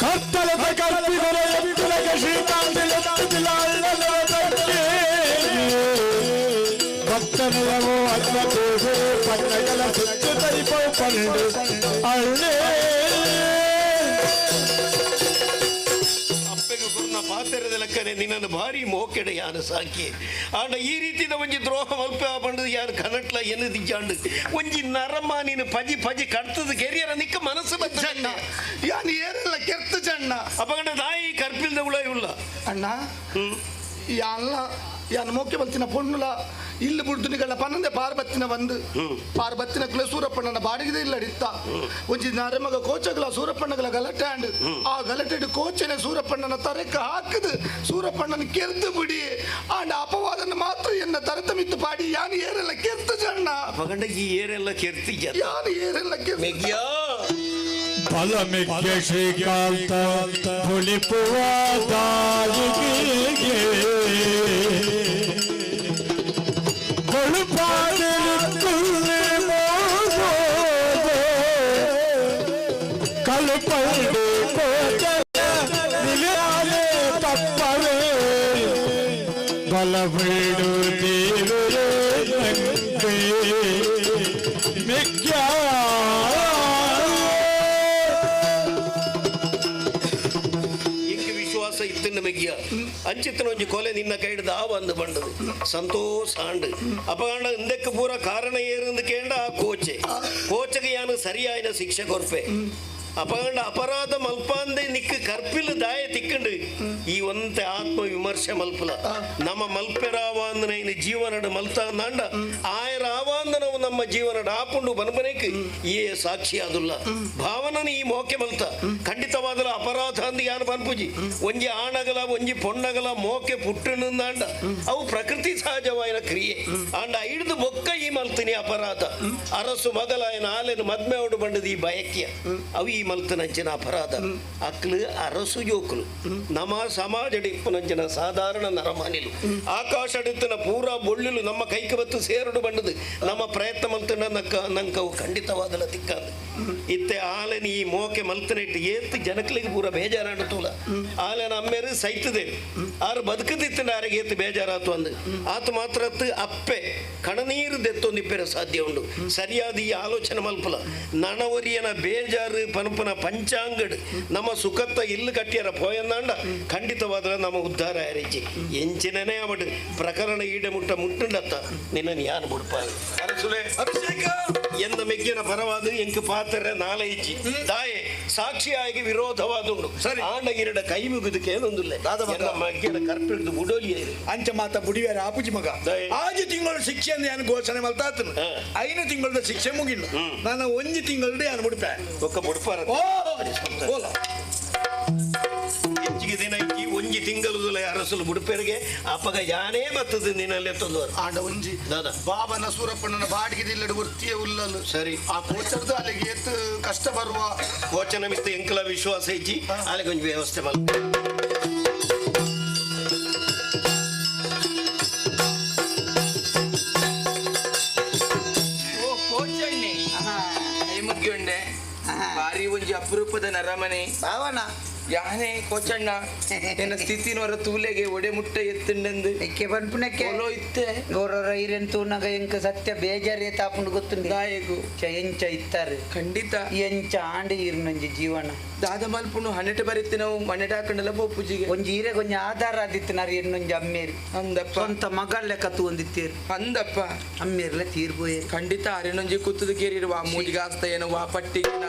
ಕತ್ತಲದ ಕರ್ಪಿದರ ಎತ್ತಲಕ ಶ್ರೀಕಾಂತ ಎತ್ತುತ್ತಿಲ್ಲ ಅಲ್ಲದವ ತಕ್ಕೆ ಭಕ್ತನೆಯವೋ ಅಲ್ಲ ತೋಸೆ ಪಟ್ಟಗಳ ಸುತ್ತು ತರಿಪವು ಪಂಡು ಅಳ್ಳೇ. ಅಪ್ಪೆಗೆ ಗುರುನ ಪಾತ್ರದ ಲೆಕ್ಕನೆ ನಿನ್ನನ್ನು ಭಾರಿ ಮೋಕೆಡೆ ಯಾನು ಸಾಕಿ ಆಂಡ ಈ ರೀತಿದ ಒಂಜಿ ದ್ರೋಹ ಮಲ್ಪ ಪಂಡದು ಯಾರು ಕನಟ್ಲ ಎನ್ನದಿಜ್ಜಾಂಡು ಒಂಜಿ ನರಮ ನೀನು ಪಜಿ ಪಜಿ ಕಡ್ತದ ಕೆರಿಯರ ನಿಕ್ಕ ಮನಸ್ಸು ಬತ್ತ ಯಾನು ಏನೆಲ್ಲ ಕೆರ್ತು ಜಣ್ಣ ಅಪಗಂಡ ತಾಯಿ ಕರ್ಪಿಲ್ದ ಉಳ ಉಳ್ಳ ಅಣ್ಣ ಯಾನ್ಲ ಯಾನ್ ಮೋಕೆ ಬಲ್ತಿನ ಪೊಣ್ಣುಲ ಇಲ್ಲಿ ಬುಡ್ದುನಿಗಳ ಪನ್ನಂದೆ ಪಾರ್ಬತ್ತಿನ ಬಂದು ಪಾರ್ಬತ್ತಿನ ಕುಲ ಸೂರಪ್ಪಣ್ಣನ ಬಾಡಿಗೆ ಇಲ್ಲ ಇತ್ತ ಒಂಜಿ ನರಮಗ ಕೋಚಗಳ ಸೂರಪ್ಪಣ್ಣಗಳ ಗಲಾಟೆ ಆಂಡ್ ಆ ಗಲಾಟೆ ಕೋಚನೆ ಸೂರಪ್ಪಣ್ಣನ ತರೆಕ ಹಾಕದು ಸೂರಪ್ಪಣ್ಣನ ಕೆರ್ದು ಬಿಡಿ ಆಂಡ ಅಪವಾದನ ಮಾತ್ರ ಎನ್ನ ತರತ ಮಿತ್ತು ಪಾಡಿ ಯಾನು ಏರೆಲ್ಲ ಕೆರ್ತು ಜಣ್ಣ ಪಗಂಡ ಈ ಏರೆಲ್ಲ ಕೆರ್ತಿ ಯಾನು ಏರೆಲ್ಲ ಕೆರ್ತು ಬಲಮಿಕ್ಕ ಶ್ರೀಕಾಂತ ಹುಳಿಪುವ ದಾರಿಗೆ ಕಲ್ಪಂಡು ಕೋಚನೆ ತಪ್ಪವೇ ಬಲಬಿಡು ದೇವರೇ ನಂಗೆ ಮಿಕ್ಯ ಇಂಕ್ ವಿಶ್ವಾಸ ಇತ್ತಿನ ಮೆಗ್ಯ ಅಂಚಿತ್ತನ ಒಂಜಿ ಕೊಲೆ ನಿನ್ನ ಕೈಡ್ದ ಆ ಬಂದು ಬಂಡದು ಸಂತೋಷ ಆಂಡ್ ಅಪಗಾಂಡ ಇಂದಕ್ಕೆ ಪೂರ ಕಾರಣ ಏರಂದು ಕೇಂಡ ಆ ಕೋಚೆ ಕೋಚಗೆ ಯಾನು ಸರಿಯಾಯಿನ ಶಿಕ್ಷೆ ಕೊರ್ಪೆ ಅಪಗಂಡ ಅಪರಾಧ ಮಲ್ಪಾಂದೆ ನಿಕ್ಕ ಕರ್ಪಿಲ್ ದಾಯ ತಿಕ್ಕಂಡು ಈ ಒಂತೆ ಆತ್ಮ ವಿಮರ್ಶೆ ಮಲ್ಪಲ ನಮ್ಮ ಮಲ್ಪೆರಾವಾಂದನ ಇನ್ನು ಜೀವನಡು ಮಲ್ತಾಂದಾಂಡ ಆಯ ರಾವಾಂದನವು ನಮ್ಮ ಜೀವನಡು ಆಪುಂಡು ಬನಬನೇಕ್ ಈ ಸಾಕ್ಷಿ ಆದುಲ್ಲ ಭಾವನನ ಈ ಮೋಕೆ ಮಲ್ತ ಖಂಡಿತವಾದಲ ಅಪರಾಧ ಅಂದ್ ಯಾನು ಪನ್ಪುಜಿ ಒಂಜಿ ಆಣಗಲ ಒಂಜಿ ಪೊಣ್ಣಗಲ ಮೋಕೆ ಪುಟ್ಟಣಂದಾಂಡ ಅವು ಪ್ರಕೃತಿ ಸಹಜವಾಯಿನ ಕ್ರಿಯೆ ಆಂಡ ಐಡ್ದು ಬೊಕ್ಕ ಈ ಮಲ್ತಿನಿ ಅಪರಾಧ ಅರಸು ಮಗಲಾಯನ ಆಲೆನು ಮದ್ಮೆ ಅವಡು ಬಂಡದ ಈ ಬಯಕ್ಯ ಅವು ಈ ಮಲ್ತನಂಚಿನ ಅಪರಾಧ ಅಕ್ಲು ಅರಸು ಜೋಕುಲು ನಮ್ಮ ಸಮಾಜ ಇಪ್ಪನಂಚಿನ ಸಾಧಾರಣ ನರಮಾನಿಲು ಆಕಾಶಡಿತ್ತನ ಪೂರಾ ಬೊಳ್ಳಿಲು ನಮ್ಮ ಕೈಗೆ ಬತ್ತು ಸೇರಡು ಬಂಡದು ನಮ್ಮ ಪ್ರಯತ್ನ ಮಲ್ತನ ನಕ್ಕ ನಂಕವು ಖಂಡಿತವಾದಲ ತಿಕ್ಕಾದು ಇತ್ತೆ ಆಲೆನ ಈ ಮೋಕೆ ಮಲ್ತನೆಟ್ಟು ಏತ್ ಜನಕ್ಲಿಗೆ ಪೂರ ಬೇಜಾರಾಡು ತೂಲ ಆಲೆನ ಅಮ್ಮೇರು ಸೈತದೆ ಆರು ಬದುಕದಿತ್ತಿನ ಆರಿಗೆ ಏತ್ ಬೇಜಾರಾತು ಅಂದು ಆತ ಮಾತ್ರ ಅಪ್ಪೆ ಕಣನೀರು ದೆತ್ತೊಂದಿಪ್ಪೆರ ಸಾಧ್ಯ ಉಂಡು ಸರಿಯಾದ ಈ ಆಲೋಚನೆ ಮಲ್ಪಲ ನಣವರಿಯನ ಬೇಜಾರು ಪನಪನ ಪಂಚಾಂಗಡ್ ನಮ್ಮ ಸುಖತ್ತ ಇಲ್ಲು ಕಟ್ಟಿಯರ ಪೋಯಂದಾಂಡ ಖಂಡಿತವಾದ ನಮ್ಮ ಉದ್ಧಾರ ಆರಿಜಿ ಎಂಚಿನನೇ ಅವಡು ಪ್ರಕರಣ ಈಡೆ ಮುಟ್ಟ ಮುಟ್ಟುಂಡತ್ತ ನಿನ್ನ ಯಾನು ಬುಡ್ಪ ಅರಸುಲೆ ಅಭಿಷೇಕ ಎಂದ ಮೆಗ್ಗಿನ ಪರವಾದ ಎಂಕ್ ಪಾತ್ರ ನಾಲೈಜಿ ದಾಯೆ ಸಾಕ್ಷಿಯಾಗಿ ವಿರೋಧವಾದುಂಡು ಸರಿ ಆಂಡಗಿರಡ ಕೈ ಮುಗಿದಕ್ಕೆ ಏನೊಂದಿಲ್ಲ ಮಗ್ಗಿನ ಕರ್ಪಿಡ್ದು ಬುಡೋಲಿ ಅಂಚ ಮಾತ ಬುಡಿವೇರ ಆಪುಜಿ ಮಗ ಆಜು ತಿಂಗಳು ಶಿಕ್ಷೆ ಅಂದ್ ಯಾನು ಘೋಷಣೆ ಮಲ್ತಾತನು ಐನು ತಿಂಗಳದ ಶಿಕ್ಷೆ ಮುಗಿಲ್ಲ ನಾನು ಒಂಜಿ ತಿಂಗಳು ಯಾನು ಬುಡ್ಪೆ ಒಕ್ಕ ಬುಡ್ಪಾರ ಓ ಓಲ ಹೆಚ್ಚಿಗೆ ದಿನ ಇಕ್ಕಿ ಒಂಜಿ ತಿಂಗಳು ಅರಸಲು ಬುಡುಪೆರಿಗೆ ಅಪ್ಪಗ ಯಾನೇ ಬತ್ತದ ನಿನ್ನಲ್ಲೇ ತಂದವರು ಆಂಡ ಒಂಜಿ ದಾದಾ ಬಾಬನ ಸೂರಪ್ಪಣ್ಣನ ಬಾಡಿಗೆ ಇಲ್ಲಡು ವೃತ್ತಿಯ ಉಲ್ಲಲು ಸರಿ ಆ ಕೋಚರ್ದು ಅಲ್ಲಿಗೆ ಏತ್ ಕಷ್ಟ ಬರುವ ಕೋಚನ ಮಿತ್ತ ಎಂಕಲ ವಿಶ್ವಾಸ ಇಜ್ಜಿ ಅಲ್ಲಿಗೆ ಒಂಜಿ ವ್ಯವಸ್ಥೆ ಮಲ್ಪ ಓ ಕೋಚಣ್ಣೆ ಮುಗ್ಗಿ ಉಂಡೆ ಭಾರಿ ಒಂಜಿ ಅಪರೂಪದ ನರಮನೆ ಭಾವನ ಯಾನೇ ಕೋಚಣ್ಣ ಎನ್ನ ಸ್ಥಿತಿನವರ ತೂಲೆಗೆ ಒಡೆ ಮುಟ್ಟೆ ಎತ್ತುಂಡೆಂದು ಎಕ್ಕೆ ಪನ್ಪುನಕ್ಕೆ ಓಲೋ ಇತ್ತೆ ಗೌರವ ಐರೆನ್ ತೂನಗ ಎಂಕ ಸತ್ಯ ಬೇಜಾರ್ ಏತಾಪುಂಡು ಗೊತ್ತುಂಡು ದಾಯಗು ಎಂಚ ಇತ್ತಾರೆ ಖಂಡಿತ ಎಂಚ ಆಂಡ ಈರ್ನೊಂಜಿ ಜೀವನ ದಾದ ಮಲ್ಪುನು ಹನ್ನೆರಡು ಬರೀತಿ ನಾವು ಮನೆಟ ಹಾಕೊಂಡೆಲ್ಲ ಪೂಜಿಗೆ ಒಂಜಿ ಈರೆಗ್ ಒಂಜಿ ಆಧಾರ ಆದಿತ್ತಿನಾರು ಎನ್ನೊಂಜಿ ಅಮ್ಮೇರಿ ಅಂದಪ್ಪ ಸ್ವಂತ ಮಗಳ ಲೆಕ್ಕ ತೂಂದಿತ್ತೇರು ಅಂದಪ್ಪ ಅಮ್ಮೇರ್ಲ ತೀರ್ಪೋಯೇರು ಖಂಡಿತ ಅರೆನೊಂಜಿ ಕುತ್ತದ ಕೇರಿರುವ ಆ ಮೂಜಿಗಾಸ್ತ ಏನೋ ವಾ ಪಟ್ಟಿಗೆನ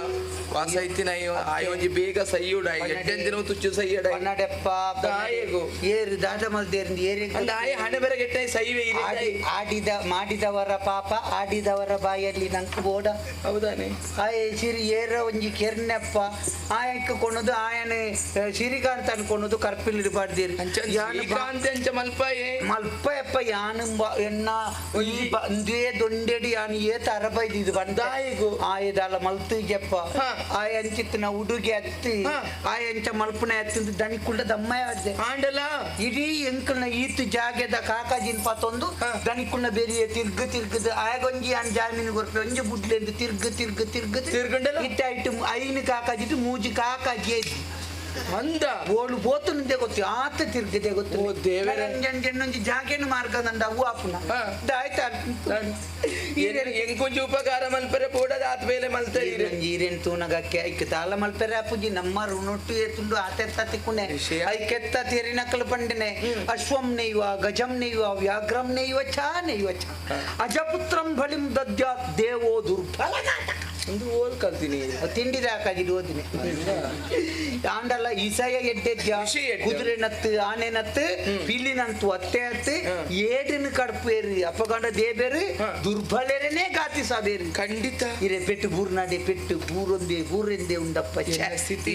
ವಾಸ ಇತ್ತಿನ ಆಯೊಂಜಿ ಬೇಗ ಸೈಯುಡ ಎಡ್ಡೆಂದಿನ ತುಚ್ಚು ಸೈಯಡ ಕನ್ನಡಪ್ಪ ದಾಯಗು ಏರು ದಾದ ಮಲ್ದೇರಿಂದ ಏರಿ ಅಂದ ಆಯ ಹಣೆ ಬರಗೆಟ್ಟ ಸೈವೆ ಆಡಿದ ಮಾಡಿದವರ ಪಾಪ ಆಡಿದವರ ಬಾಯಲ್ಲಿ ನಂಕು ಬೋಡ ಹೌದಾನೆ ಆಯ ಸಿರಿ ಏರ ಒಂಜಿ ಕೆರ್ನೆಪ್ಪ ಆಯಕ್ಕೆ ಕೊಣದು ಆಯನ ಸಿರಿಕಾಂತ ಅನ್ಕೊಣದು ಕರ್ಪಿಲ್ ಇಡಬಾರ್ದಿರಿ ಶ್ರೀಕಾಂತ ಅಂಚ ಮಲ್ಪಾಯೆ ಮಲ್ಪಯಪ್ಪ ಯಾನು ಎನ್ನ ಈ ಬಂದೇ ದೊಂಡೆಡಿ ಯಾನು ಏತ ಅರಬೈದಿದ್ದು ಬಂದಾಯಿಗು ಆಯದಾಲ ಮಲ್ತು ಜಪ್ಪ ಆಯ ಅಂಚಿತ್ತಿನ ಉಡುಗೆ ಅತ್ತಿ ಆಯ ಅಂಚ ಮಲ್ಪುನ ಅತ್ತಿಂದ ದಣಿ ಕುಳ್ಳ ದಮ್ಮಯ ಅದ್ದೆ ಆಂಡಲ ಇಡೀ ಎಂಕಲ್ನ ಈತು ಜಾಗೆದ ಕಾಕಾಜಿನ ಪಾತೊಂದು ದಣಿಕುಳ್ಳ ಬೇರಿಯ ತಿರ್ಗು ತಿರ್ಗದು ಆಯಗೊಂಜಿ ಯಾನ್ ಜಾಮೀನು ಕೊರ್ಪೆ ಒಂಜಿ ಬುಡ್ಲೆಂದು ತಿರ್ಗು ತಿರ್ಗು ತಿರ್ಗು ತಿರ್ಗಂಡಲ ಇಟ್ಟ ಇಟ್ಟು ಐನು ಕಾಕಾಜಿಟ್ಟು ಮೂಜಿ ಕಾಕಾಜಿ ಅಂದ ಓಳು ಬೋತು ಗೊತ್ತು ಆತ ತಿರ್ಗದೆ ಗೊತ್ತು ದೇವರೇ. ಇನ್ನೊಂದು ಜಾಗೇನು ಮಾರ್ಗ ನಂದ ಅವ್ವ ಅಪ್ಪನ ಆಯ್ತಾ ಎಂಕೊಂಜಿ ಉಪಕಾರ ಮಲ್ಪರೆ ಬೋಡದ ಆತ ಬೇಲೆ ಮಲ್ತಾರೆ ಈರೇನು ತೂನಗ ಐಕ್ ತಾಲ ಮಲ್ಪೆರೆ ಅಪ್ಪುಜಿ ನಮ್ಮ ರುಣೊಟ್ಟು ಏತುಂಡು ಆತೆತ್ತ ತಿಕ್ಕುನೆ ಐಕೆತ್ತ ತೇರಿನಕಲು ಪಂಡನೆ ಅಶ್ವಂ ನೈವ ಗಜಂ ನೈವ ವ್ಯಾಘ್ರಂ ನೈವ ಚ ನೈವ ಚ ಅಜಪುತ್ರಂ ಬಲಿಂ ದದ್ಯಾತ್ ದೇವೋ ದುರ್ಬಲ ಒಂದು ಓಲ್ ಕಲ್ತೀನಿ ತಿಂಡಿದ ಹಾಕಾಗಿ ಓದಿನಿ ಆಂಡಲ್ಲ ಇಸಯ ಎಡ್ಡೆದ್ಯ ಕುದುರೆ ನತ್ತು ಆನೆ ನತ್ತು ಪಿಲ್ಲಿನಂತು ಅತ್ತೆ ಅತ್ತು ಏಡಿನ ಕಡ್ಪೇರು ಅಪಗಂಡ ದೇಬೇರು ದುರ್ಬಲರನೇ ಗಾತಿಸಬೇರು ಖಂಡಿತ ಇರೆ ಪೆಟ್ಟು ಬೂರ್ನಾಡೆ ಪೆಟ್ಟು ಬೂರೊಂದೇ ಬೂರೆಂದೇ ಉಂಡಪ್ಪ ಸ್ಥಿತಿ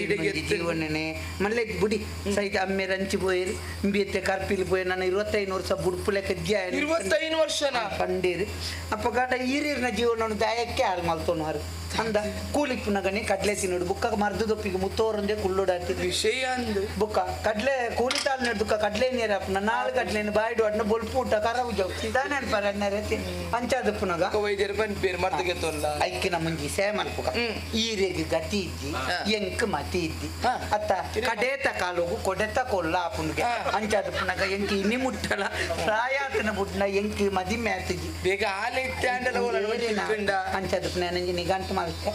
ಜೀವನನೆ ಮಲ್ಲೆ ಬುಡಿ ಸಹಿತ ಅಮ್ಮೆ ರಂಚಿ ಪೋಯರು ಇಂಬಿಯತ್ತೆ ಕರ್ಪಿಲ್ ಪೋಯ ನಾನು 25 ವರ್ಷ ಬುಡ್ಪು ಲೆಕ್ಕ 25 ವರ್ಷನ ಪಂಡೇರು ಅಪ್ಪಗಾಟ ಈರಿರ್ನ ಜೀವನ ದಾಯಕ್ಕೆ ಯಾರು ಮಲ್ತೋನು ಅಂದ ಕೂಲಿಪ್ಪುನಗನೆ ಕಡ್ಲೆ ತಿನ್ನೋಡು ಬುಕ್ಕ ಮರ್ದದೊಪ್ಪಿಗೆ ಮುತ್ತೋರಂದೆ ಕುಳ್ಳೋಡಾತಿ ವಿಷಯ ಅಂದು ಬುಕ್ಕ ಕಡ್ಲೆ ಕೂಲಿ ತಾಳು ನೆಡ್ದುಕ್ಕ ಕಡ್ಲೆ ನೀರು ಅಪ್ಪನ ನಾಲ್ ಕಡ್ಲೆನ ಬಾಯ್ಡು ಅಡ್ನ ಬೊಲ್ಪು ಊಟ ಕರವು ಜವು ಇದಾನೆ ಅನ್ಪಾರ ಅಣ್ಣರತಿ ಅಂಚಾದಪ್ಪನಗ ವೈದ್ಯರು ಪನ್ಪೇರು ಮರ್ದಗೆ ತೊಲ್ಲ ಐಕ್ಕಿನ ಮುಂಜಿ ಸೇ ಮಲ್ಪುಗ ಈರೆಗ್ ಗತಿ ಇದ್ದಿ ಎಂಕ್ ಮತಿ ಇದ್ದಿ ಅತ್ತ ಕಡೇತ ಕಾಲೋಗು ಕೊಡೆತ ಕೊಲ್ಲ ಆಪುನ್ಗೆ ಅಂಚಾದಪ್ಪನಗ ಎಂಕ್ ಇನಿ ಮುಟ್ಟಲ ಪ್ರಾಯಾತನ ಬುಡ್ನ ಎಂಕ್ ಮದಿ ಮೇತಿಜಿ ಬೇಗ ಆಲೆ ಇತ್ತೆ ಅಂಡಲ ಅಂಚಾದಪ್ಪನ ನಂಜಿ ನಿಗಂಟು ಮಲ್ತೆ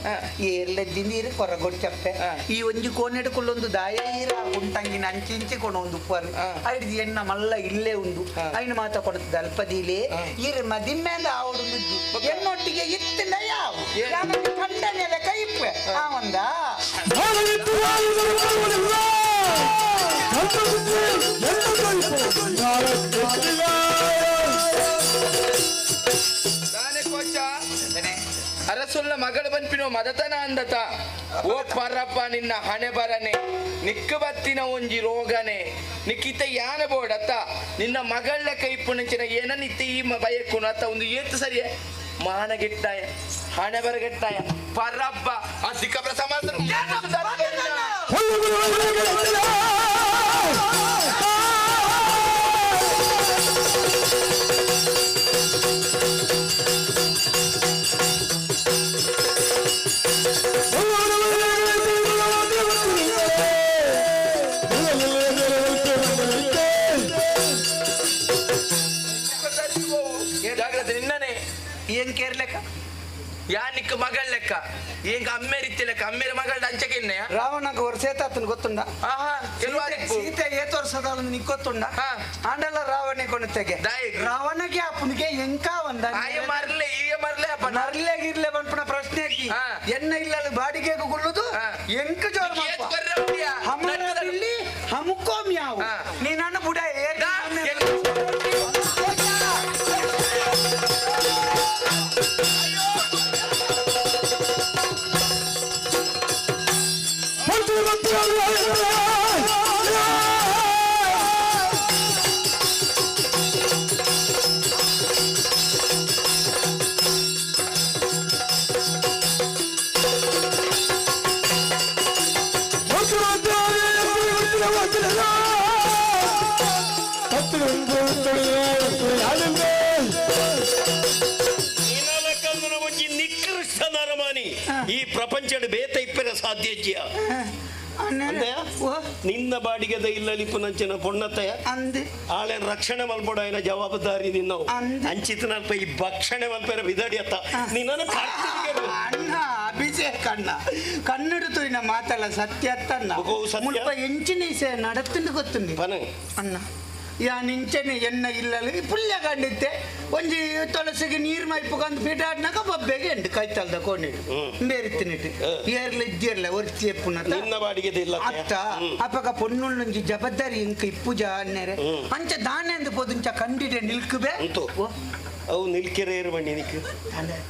ಏರ್ಲೆದ್ದಿ ನೀರು ಕೊರಗೊಡ್ಚಪ್ಪೆ ಈ ಒಂಜಿ ಕೋನೆಡುಕೊಳ್ಳೊಂದು ದಾಯ ಈರ ಉಂಟಂಗಿನ ಅಂಚಿಂಚಿ ಕೊಣ ಒಂದು ಉಪ್ಪರು ಐಡ್ದು ಎಣ್ಣ ಮಲ್ಲ ಇಲ್ಲೇ ಉಂಡು ಐನು ಮಾತ ಕೊಡುತ್ತದೆ ಅಲ್ಪದೀಲೆ ಈರು ಮದಿಮ್ಮೇಲೆ ಆವಡು ನುಜ್ಜಿ ಎನ್ನೊಟ್ಟಿಗೆ ಇತ್ತಿನ ಯಾವ ಕಂಡನೆಲೆ ಕೈಪ್ಪೆ ಆ ಒಂದ ಅರಸುಲ್ಲ ಮಗಳ ಬನ್ಪಿನೋ ಮದತನ ಅಂದತ ಓ ಪರಪ್ಪ ನಿನ್ನ ಹಣೆ ಬರನೆ ನಿಕ್ಕ ಬತ್ತಿನ ಒಂಜಿ ರೋಗನೆ ನಿಕ್ಕಿತ ಯಾನ ಬೋಡತ್ತ ನಿನ್ನ ಮಗಳ ಕೈಪುಣಂಚಿನ ಏನನಿತ್ತ ಈ ಬಯಕುನು ಅತ್ತ ಒಂದು ಏತು ಸರಿಯೇ ಮಾನಗೆಟ್ಟಾಯ ಹಣೆ ಬರಗೆಟ್ಟಾಯ ಪರಬ್ಬ ಆ ಸಿಕ್ಕಬ್ರ ಸಮಾಜ ಜಾಗ್ರತೆ ನಿನ್ನನೆ ಏನ್ ಕೇರ್ಲೆಕ್ಕ ಯಾ ನಿಕ್ಕ ಮಗಳ ಲೆಕ್ಕ ಏಂಗ ಅಮ್ಮೆ ರೀತಿ ಲೆಕ್ಕ ಅಮ್ಮೇರ ಮಗಳ ಅಂಚೆಗೆ ರಾವಣಗ ವರ್ಷೇತಾತನ್ ಗೊತ್ತುಂಡ ಸೀತೆ ಏತ್ ವರ್ಷದ ನಿಕ್ಕೊತ್ತುಂಡ ಆಂಡಲ ರಾವಣೆ ಕೊಣತೆಗೆ ರಾವಣಗೆ ಅಪ್ಪನಿಗೆ ಎಂಕ ಒಂದ ಮರ್ಲೆ ಈಗ ಮರ್ಲೆ ಅಪ್ಪ ನರ್ಲೆ ಗಿರ್ಲೆ ಬನ್ಪುನ ಪ್ರಶ್ನೆ ಅಕ್ಕಿ ಎನ್ನ ಇಲ್ಲ ಬಾಡಿಗೆ ಗುಳ್ಳುದು ಎಂಕ ಜೋರ್ ಹಮರ ಇಲ್ಲಿ ಹಮುಕೋ ಮ್ಯಾವು ನೀನನ್ನು ಬುಡ ನಿಕೃಷ್ಟ ನರಮಾನಿ ಈ ಪ್ರಪಂಚದ ಬೇತ ಇಪ್ಪರ ಸಾಧ್ಯ ನಿನ್ನ ಬಾಡಿಗೆದ ಇಲ್ಲಲಿಪ್ಪು ನಂಚಿನ ಪೊಣ್ಣತ್ತಯ ಆಳೆ ರಕ್ಷಣೆ ಮಲ್ಪೊಡಾಯನ ಜವಾಬ್ದಾರಿ ನಿನ್ನವು ಅಂಚಿತನಲ್ಪ ಈ ಭಕ್ಷಣೆ ಮಲ್ಪೆರ ಬಿದಡಿಯತ್ತ ನಿನ್ನನ್ನು ಅಣ್ಣ ಅಭಿಷೇಕ್ ಅಣ್ಣ ಕನ್ನಡ ತೋಯಿನ ಮಾತಲ್ಲ ಸತ್ಯ ಅತ್ತಣ್ಣ ಮುಲ್ಪ ಎಂಚಿನ ನಡತ್ತಂದು ಗೊತ್ತುಂಡಿ ಅಣ್ಣ ಯಾನ್ ಇಂಚನೆ ಎಣ್ಣ ಇಲ್ಲಲ್ಲಿ ಪುಲ್ಯ ಕಂಡಿತ್ತೆ ಒಂಜಿ ತುಳಸಿಗೆ ನೀರು ಮೈಪುಕಂದು ಪೀಟಾಡ್ನಾಗ ಬೊಬ್ಬೆಗೆ ಎಂಟು ಕೈತಲ್ದ ಕೋಣಿಡು ಬೇರಿತ್ತಿನಿಟ್ಟು ಏರ್ಲ ಇದ್ದಿರ್ಲ ಒರ್ಚಿ ಎಪ್ಪುನ ನಿನ್ನ ಬಾಡಿಗೆದ ಇಲ್ಲ ಅತ್ತ ಅಪಗ ಪೊನ್ನುಳ್ಳೊಂಜಿ ಜವಾಬ್ದಾರಿ ಇಂಕ ಇಪ್ಪುಜ ಅನ್ನೆರೆ ಅಂಚ ದಾನೆ ಅಂದು ಪೋದುಂಚ ಕಂಡಿಡೆ ನಿಲ್ಕುಬೆ ಅವು ನಿಲ್ಕೆರೆ ಬಣ್ಣಿ ನಿಕ್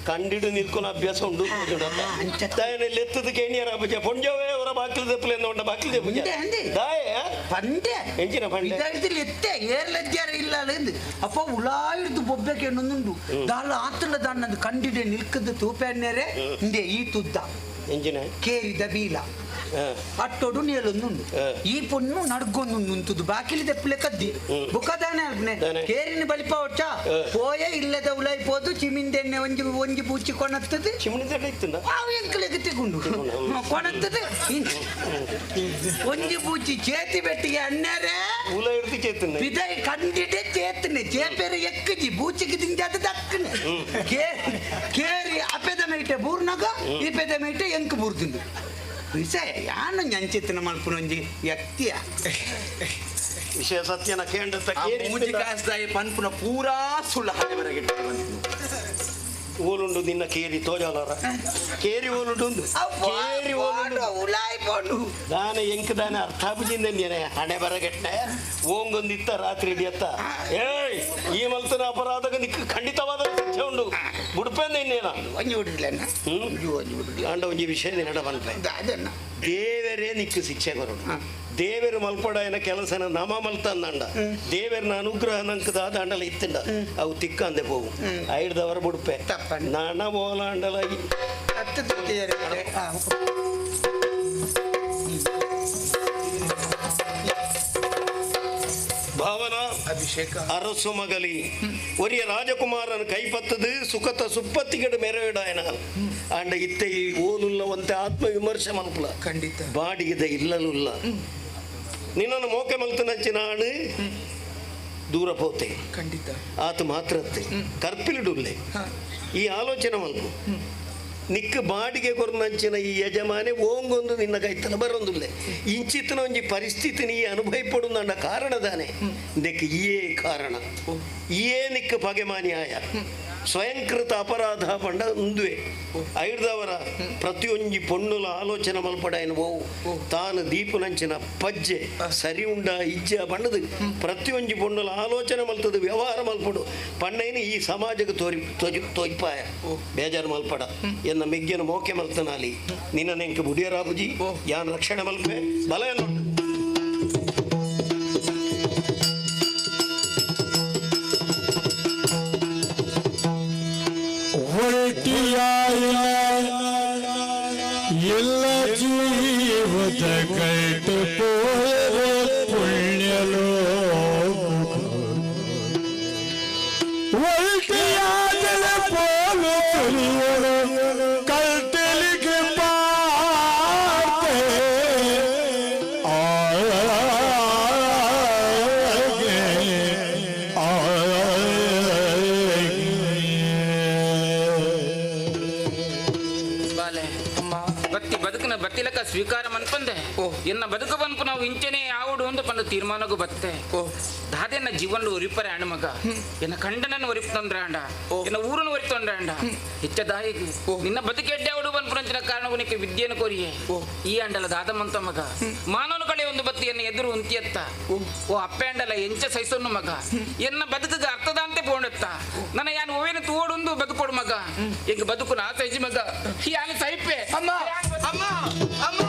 ಕಂಡಿಡು ನಿಲ್ಕೊನ ಅಭ್ಯಾಸ ಉಂಡು ದಾಯನ ಎತ್ತದ ಕೇಣಿಯರ ಅಬ್ಬಜ ಪೊಂಜವೇ ಅವರ ಬಾಕಿಲ್ ದೆಪ್ಪಲೆ ಉಂಡ ಬಾಕಿಲ್ ದೆಪ್ಪುಜ ದಾಯ ಪಂಡೆ ಎಂಚಿನ ಪಂಡೆ ಇದಾಯ್ತಿಲ್ಲ ಎತ್ತೆ ಏರ್ಲದ್ಯಾರ ಇಲ್ಲ ಅಂದು ಅಪ್ಪ ಉಳಾಯಿಡ್ದು ಬೊಬ್ಬೆಗೆ ಎಣ್ಣೊಂದುಂಡು ದಾಲ ಆತಲ ದಾನ್ನದು ಕಂಡಿಡೆ ನಿಲ್ಕದ ತೂಪೆನ್ನೆರೆ ಇಂದೆ ಈ ತುದ್ದ ಎಂಜಿನ ಕೇರಿದ ಬೀಲ ಅಟ್ಟೊಡು ನೇಲೊಂದುಂಡು ಈ ಪೊಣ್ಣು ನಡ್ಗೊಂದು ಉಂತುದು ಬಾಕಿಲಿ ದೆಪ್ಪಲೆ ಕದ್ದಿ ಬುಕ್ಕದಾನೆ ಅಲ್ಪನೆ ಕೇರಿನ ಬಲಿಪ ಒಚ್ಚ ಪೋಯ ಇಲ್ಲದ ಉಲಾಯಿ ಪೋದು ಚಿಮಿಂದೆಣ್ಣೆ ಒಂಜಿ ಒಂಜಿ ಪೂಚಿ ಕೊಣತ್ತದು ಚಿಮಿಂದೆಣ್ಣೆ ಇತ್ತುಂಡ ಅವು ಎಂಕಲೆಗೆ ತಿಗುಂಡು ಕೊಣತ್ತದು ಒಂಜಿ ಪೂಚಿ ಚೇತಿ ಬೆಟ್ಟಿಗೆ ಅಣ್ಣರೇ ಉಲ ಹಿಡ್ದು ಚೇತನ ಬಿದೈ ಕಂಡಿಡೆ ಚೇತನೆ ಚೇಪೆರೆ ಎಕ್ಕಜಿ ಬೂಚಿಗೆ ತಿಂಜಾದ ದಕ್ಕನೆ ಕೇರಿ ಅಪೆದ ಮೈಟೆ ಬೂರ್ನಗ ಇಪೆದ ಮೈಟೆ ಎಂಕ್ ಬೂರ್ದುಂಡು ವಿಷಯ ಯಾನು ಅಂಚಿತ್ತಿನ ಮಲ್ಪುನೊಂಜಿ ವ್ಯಕ್ತಿಯ ವಿಷಯ ಸತ್ಯನ ಕೇಂದ್ರ ಮೂಜಿ ಕಾಸ್ದಾಯಿ ಪನ್ಪುನ ಪೂರಾ ಸುಳ್ಳು ಹಾಗೆ ಬರಗಿಟ್ಟು ಓಲುಂಡು ನಿನ್ನ ಕೇರಿ ತೋಜಾಲಾರ ಕೇರಿ ಓಲುಂಡು ಕೇರಿ ಓಲುಂಡು ಉಲಾಯ್ ಪೋಂಡು ದಾನೆ ಎಂಕ್ ದಾನೆ ಅರ್ಥಾಪುಜಿಂದ ಹಣೆ ಬರಗಟ್ಟೆ ಓಂಗೊಂದಿತ್ತ ರಾತ್ರಿ ಹಿಡಿಯತ್ತ ಏಯ್ ಈ ಮಲ್ತನ ಅಪರಾಧಕ ನಿಕ್ ಖಂಡಿತವಾದ ಶಿಕ್ಷೆ ಉಂಡು ಬುಡ್ಪೆಂದ ಇನ್ನೇನ ಒಂಜಿ ಬಿಡ್ಲನ್ನ ಆಂಡ ಒಂಜಿ ವಿಷಯ ನಿನ್ನಡ ಮಲ್ಪೆ ದೇವರೇ ನಿಕ್ಕು ಶಿಕ್ಷೆ ಕೊರಡು ದೇವರು ಮಲ್ಪಡಾಯನ ಕೆಲಸನ ನಮ ಮಲ್ತಂದಂಡ ದೇವರನ ಅನುಗ್ರಹ ನಂಕದ ದಾಂಡಲ ಇತ್ತಿಂಡ ಅವು ತಿಕ್ಕಂದೆ ಪೋವು ಐಡ್ದವರ ಬುಡ್ಪೆ ನಾನ ಓಲಾಂಡಲ ಭಾವನ ಅಭಿಷೇಕ ಅರಸು ಮಗಲಿ ಒರಿಯ ರಾಜಕುಮಾರನ ಕೈಪತ್ತದು ಸುಖತ ಸುಪ್ಪತ್ತಿಗಡು ಮೆರವಿಡಾಯನ ಆಂಡ ಇತ್ತೆ ಈ ಓಲುಲ್ಲ ಒಂತೆ ಆತ್ಮ ವಿಮರ್ಶೆ ಮಲ್ಪುಲ ಖಂಡಿತ ಬಾಡಿಗೆದ ಇಲ್ಲಲುಲ್ಲ ನಿನ್ನನ್ನು ಮೋಕೆ ಮಲ್ತನಂಚಿನ ದೂರ ಪೋತೆ ಖಂಡಿತ ಆತ ಮಾತ್ರತ್ತೆ ಕರ್ಪಿಲಿಡುಲ್ಲೆ ಈ ಆಲೋಚನೆ ಮಲ್ಪು ನಿಕ್ಕ ಬಾಡಿಗೆ ಕೊರ್ನಂಚಿನ ಈ ಯಜಮಾನೆ ಓಂಗೊಂದು ನಿನ್ನ ಕೈತನ ಬರೊಂದುಲ್ಲೆ ಇಂಚಿತನ ಒಂಜಿ ಪರಿಸ್ಥಿತಿ ನೀ ಅನುಭವಿಪಡುಂದ ಕಾರಣ ದಾನೆ ಇದಕ್ಕೆ ಈಯೇ ಕಾರಣ ಈಯೇ ನಿಕ್ಕ ಪಗೆಮಾನ್ಯಾಯ ಸ್ವಯಂಕೃತ ಅಪರಾಧ ಪಂಡ ಉಂದುವೆ ಐಡ್ದವರ ಪ್ರತಿಯೊಂಜಿ ಪೊಣ್ಣುಲ ಆಲೋಚನೆ ಮಲ್ಪಡಾಯನ ಓವು ತಾನು ದೀಪನಂಚಿನ ಪಜ್ಜೆ ಸರಿ ಉಂಡ ಇಜ್ಜ ಬಣ್ಣದು ಪ್ರತಿಯೊಂಜಿ ಪೊಣ್ಣುಲ ಆಲೋಚನೆ ಮಲ್ತದು ವ್ಯವಹಾರ ಮಲ್ಪಡು ಪಣ್ಣೈನ ಈ ಸಮಾಜಕ್ಕೆ ತೋರಿ ತೋಜ್ಪಾಯ ಬೇಜಾರು ಮಲ್ಪಡ ಎನ್ನ ಮೆಗ್ಗಿನ ಮೋಕೆ ಮಲ್ತನಾಲಿ ನಿನ್ನ ನೆಂಕ ಬುಡಿಯರಾಬುಜಿ ಯಾನ್ ರಕ್ಷಣೆ ಮಲ್ಪೆ ಬಲ ಎನ್ನೊಟ್ಟು ಎಲ್ಲ ಜೀವದ ಕೈಟ್ ಪೋರೆ ಪುಣ್ಯಲೋ ಒಲ್ಟಿಯಾದಲ ಪೋಲು ತುರಿಯಲು ಕಲ್ತಲಿಗೆ ಪಾತೆ ಆಗೆ ಬಾಲೆ ಬತ್ತಿ ಬದುಕಿನ ಬತ್ತಿಲಕ ಸ್ವೀಕಾರ ಮನ್ಪಂದೆ ಎನ್ನ ಬದುಕು ಬನ್ಪು ನಾವು ಇಂಚನೆ ಯಾವಡು ಒಂದು ಪಂದ ತೀರ್ಮಾನಕ್ಕೂ ಬತ್ತೆ ದಾದೆನ್ನ ಜೀವನ ಒರಿಪರೆ ಅಣ್ಣ ಮಗ ಎನ್ನ ಕಂಡನನ್ನು ಒರಿಪ್ತೊಂದ್ರ ಅಂಡ ಎನ್ನ ಊರನ್ನು ಒರಿತೊಂದ್ರ ಅಂಡ ಹೆಚ್ಚ ದಾಯಿಗೆ ನಿನ್ನ ಬದುಕೆಡ್ಡೆ ಅವಡು ಬನ್ಪುರಂಚಿನ ಕಾರಣಗುಣಿಕೆ ವಿದ್ಯೆಯನ್ನು ಕೊರಿಯೆ ಈ ಅಂಡಲ ದಾದಮಂತ ಮಗ ಮಾನವನ ಕಡೆ ಒಂದು ಬತ್ತಿಯನ್ನು ಎದುರು ಉಂತಿಯತ್ತ ಓ ಅಪ್ಪೆ ಅಂಡಲ ಎಂಚ ಸೈಸೊನ್ನು ಮಗ ಎನ್ನ ಬದುಕಿಗೆ ಅರ್ಥದಂತೆ ಪೋಣೆತ್ತ ನನ್ನ ಯಾನು ಓವೇನು ತೋಡುಂದು ಬದುಕೋಡು ಮಗ ಈಗ ಬದುಕು ನಾ ಸೈಜಿ ಮಗ ಯಾನು ಸೈಪೆ ಅಮ್ಮ ಅಮ್ಮ ಅಮ್ಮ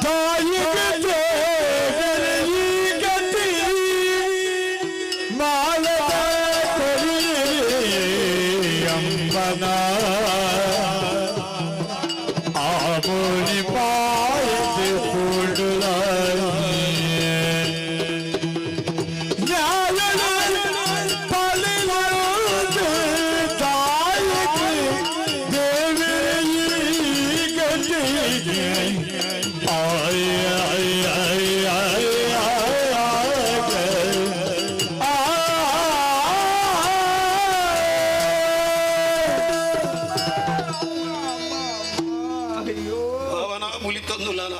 ತಾಯಿಗೆ ದೇವರ ಈ ಗತಿ ಮಾಲದ ಅಂಬನ ಆಬೋನಿ ಪಾಯದೆ ಕೂಡುಲ ತಾಯಿಗೆ ದೇವರ ಈ ಗತಿಗೆ ಭಾವನ ಮುಲಿತೊಂದುಲಾನ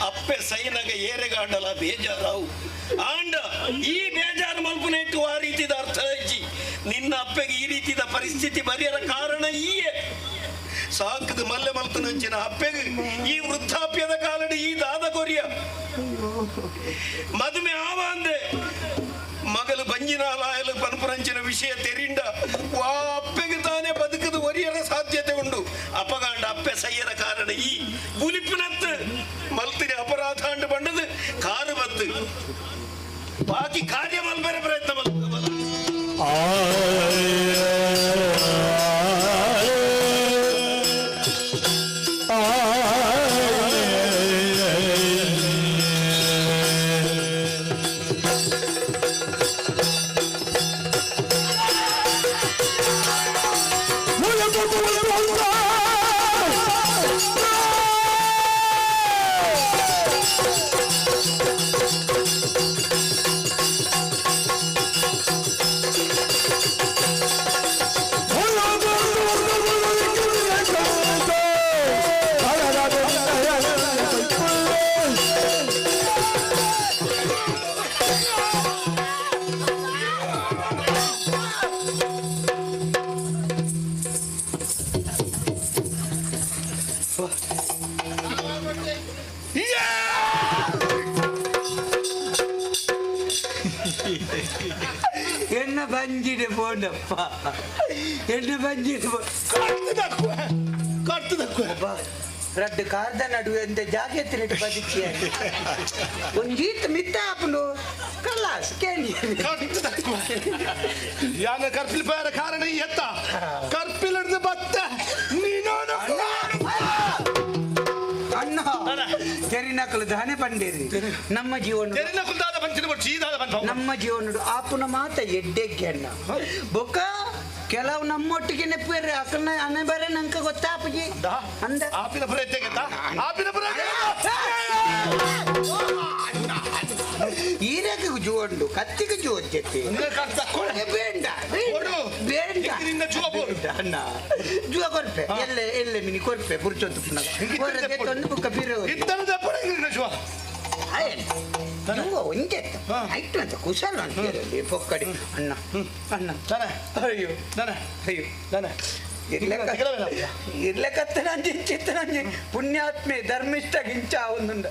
ಅಪ್ಪೆ ಸೈನಗ ಏರೆಗಾಂಡಲ ಬೇಜಾರಾವು ಆಂಡ ಈ ಬೇಜಾರು ಮಲ್ಪುನೆಟ್ಟು ಆ ರೀತಿದ ಅರ್ಥ ಇಜ್ಜಿ ನಿನ್ನ ಅಪ್ಪೆಗೆ ಈ ರೀತಿದ ಪರಿಸ್ಥಿತಿ ಬರಿಯರ ಕಾರಣ ಈಯೇ ಸಾಕದ ಮಲ್ಲೆ ಮಲ್ತನಂಚಿನ ಅಪ್ಪೆಗೆ ಈ ವೃದ್ಧಾಪ್ಯದ ಕಾಲಡಿ ಈ ದಾದ ಕೊರಿಯ ಮದುವೆ ಆವ ಅಂದೆ ಮಗಲು ಬಂಜಿನಾಲಾಯಲು ಪನ್ಪುರಂಚಿನ ವಿಷಯ ತೆರಿಂಡ ವಾ ಅಪ್ಪೆಗೆ ತಾನೇ ಬದುಕದು ಒರಿಯರ ಸಾಧ್ಯತೆ ಉಂಡು ಅಪಗಾಂಡ ಅಪ್ಪೆ ಸಯ್ಯರ ಕಾರಣ ಈ ಬುಲಿಪಿನತ್ತು ಮಲ್ತಿರಿ ಅಪರಾಧ ಅಂಡು ಬಂಡದು ಕಾರು ಬತ್ತು ಬಾಕಿ ಕಾರ್ಯ ಮಲ್ಬರೆ ಪ್ರಯತ್ನ ಮಲ್ಪದ ಆ ಬಂಜಿಡೆ ಪೋಂಡಪ್ಪ ಎನ್ನ ಬಂಜಿಡೆ ರಡ್ಡು ಕಾರ್ದ ನಡುವೆ ಅಂತೆ ಜಾಗೆ ತಿರುಗಿ ಬದುಕಿ ಒಂಜೀತ್ ಮಿತ್ತ ಆಪುಂಡು ಕಲಾಸ್ ಕೇಳಿ ಯಾನ ಕರ್ಪಿಲ್ ಬೇರೆ ಕಾರಣ ಎತ್ತ ಕರ್ಪಿಲ್ ಹಿಡ್ದು ಬತ್ತ ನೀನು ಅಣ್ಣ ತೆರಿನಕಲು ದಾನೆ ಪಂಡೇರಿ ನಮ್ಮ ಜೀವನ ನಮ್ಮ ಜೀವನ ಆಪುನ ಮಾತ ಎಡ್ಡೆಗ್ಗೆ ಅಣ್ಣ ಬೊಕ್ಕ ಕೆಲವು ನಮ್ಮೊಟ್ಟಿಗೆ ನೆಪ್ಪೇರಿ ಅಕಲ್ನ ಅನೆ ಬರೆ ನಂಕ ಗೊತ್ತಾಪಜಿ ಅಂದ ಆಪಿನ ಪುರ ಎತ್ತೆಗೆತ್ತ ಆಪಿನ ಪುರ ಈರಕ್ಕೆ ಜೋಂಡು ಕತ್ತಿಗೆ ಜೋಜೆತ್ತಿ ಬೇಡ ಬೇಡ ಅಣ್ಣ ಜುವ ಕೊರ್ಪೆ ಎಲ್ಲೆ ಎಲ್ಲೆ ಮಿನಿ ಕೊರ್ಪೆ ಪುರ್ಚೊತ್ತು ಪುನಗ ಬುಕ್ಕ ಬೀರ ಜುವ ಜುವ ಒಂಜೆ ಆಯ್ತು ಅಂತ ಕುಶಲ ಅಂತ ಹೇಳಿ ಪೊಕ್ಕಡಿ ಅಣ್ಣ ಅಣ್ಣ ಅಯ್ಯೋ ಅಯ್ಯೋ ಇರ್ಲಕತ್ತ ನಂಜಿ ಚಿತ್ತ ನಂಜಿ ಪುಣ್ಯಾತ್ಮೆ ಧರ್ಮಿಷ್ಠ ಗಿಂಚ ಒಂದುಂಡ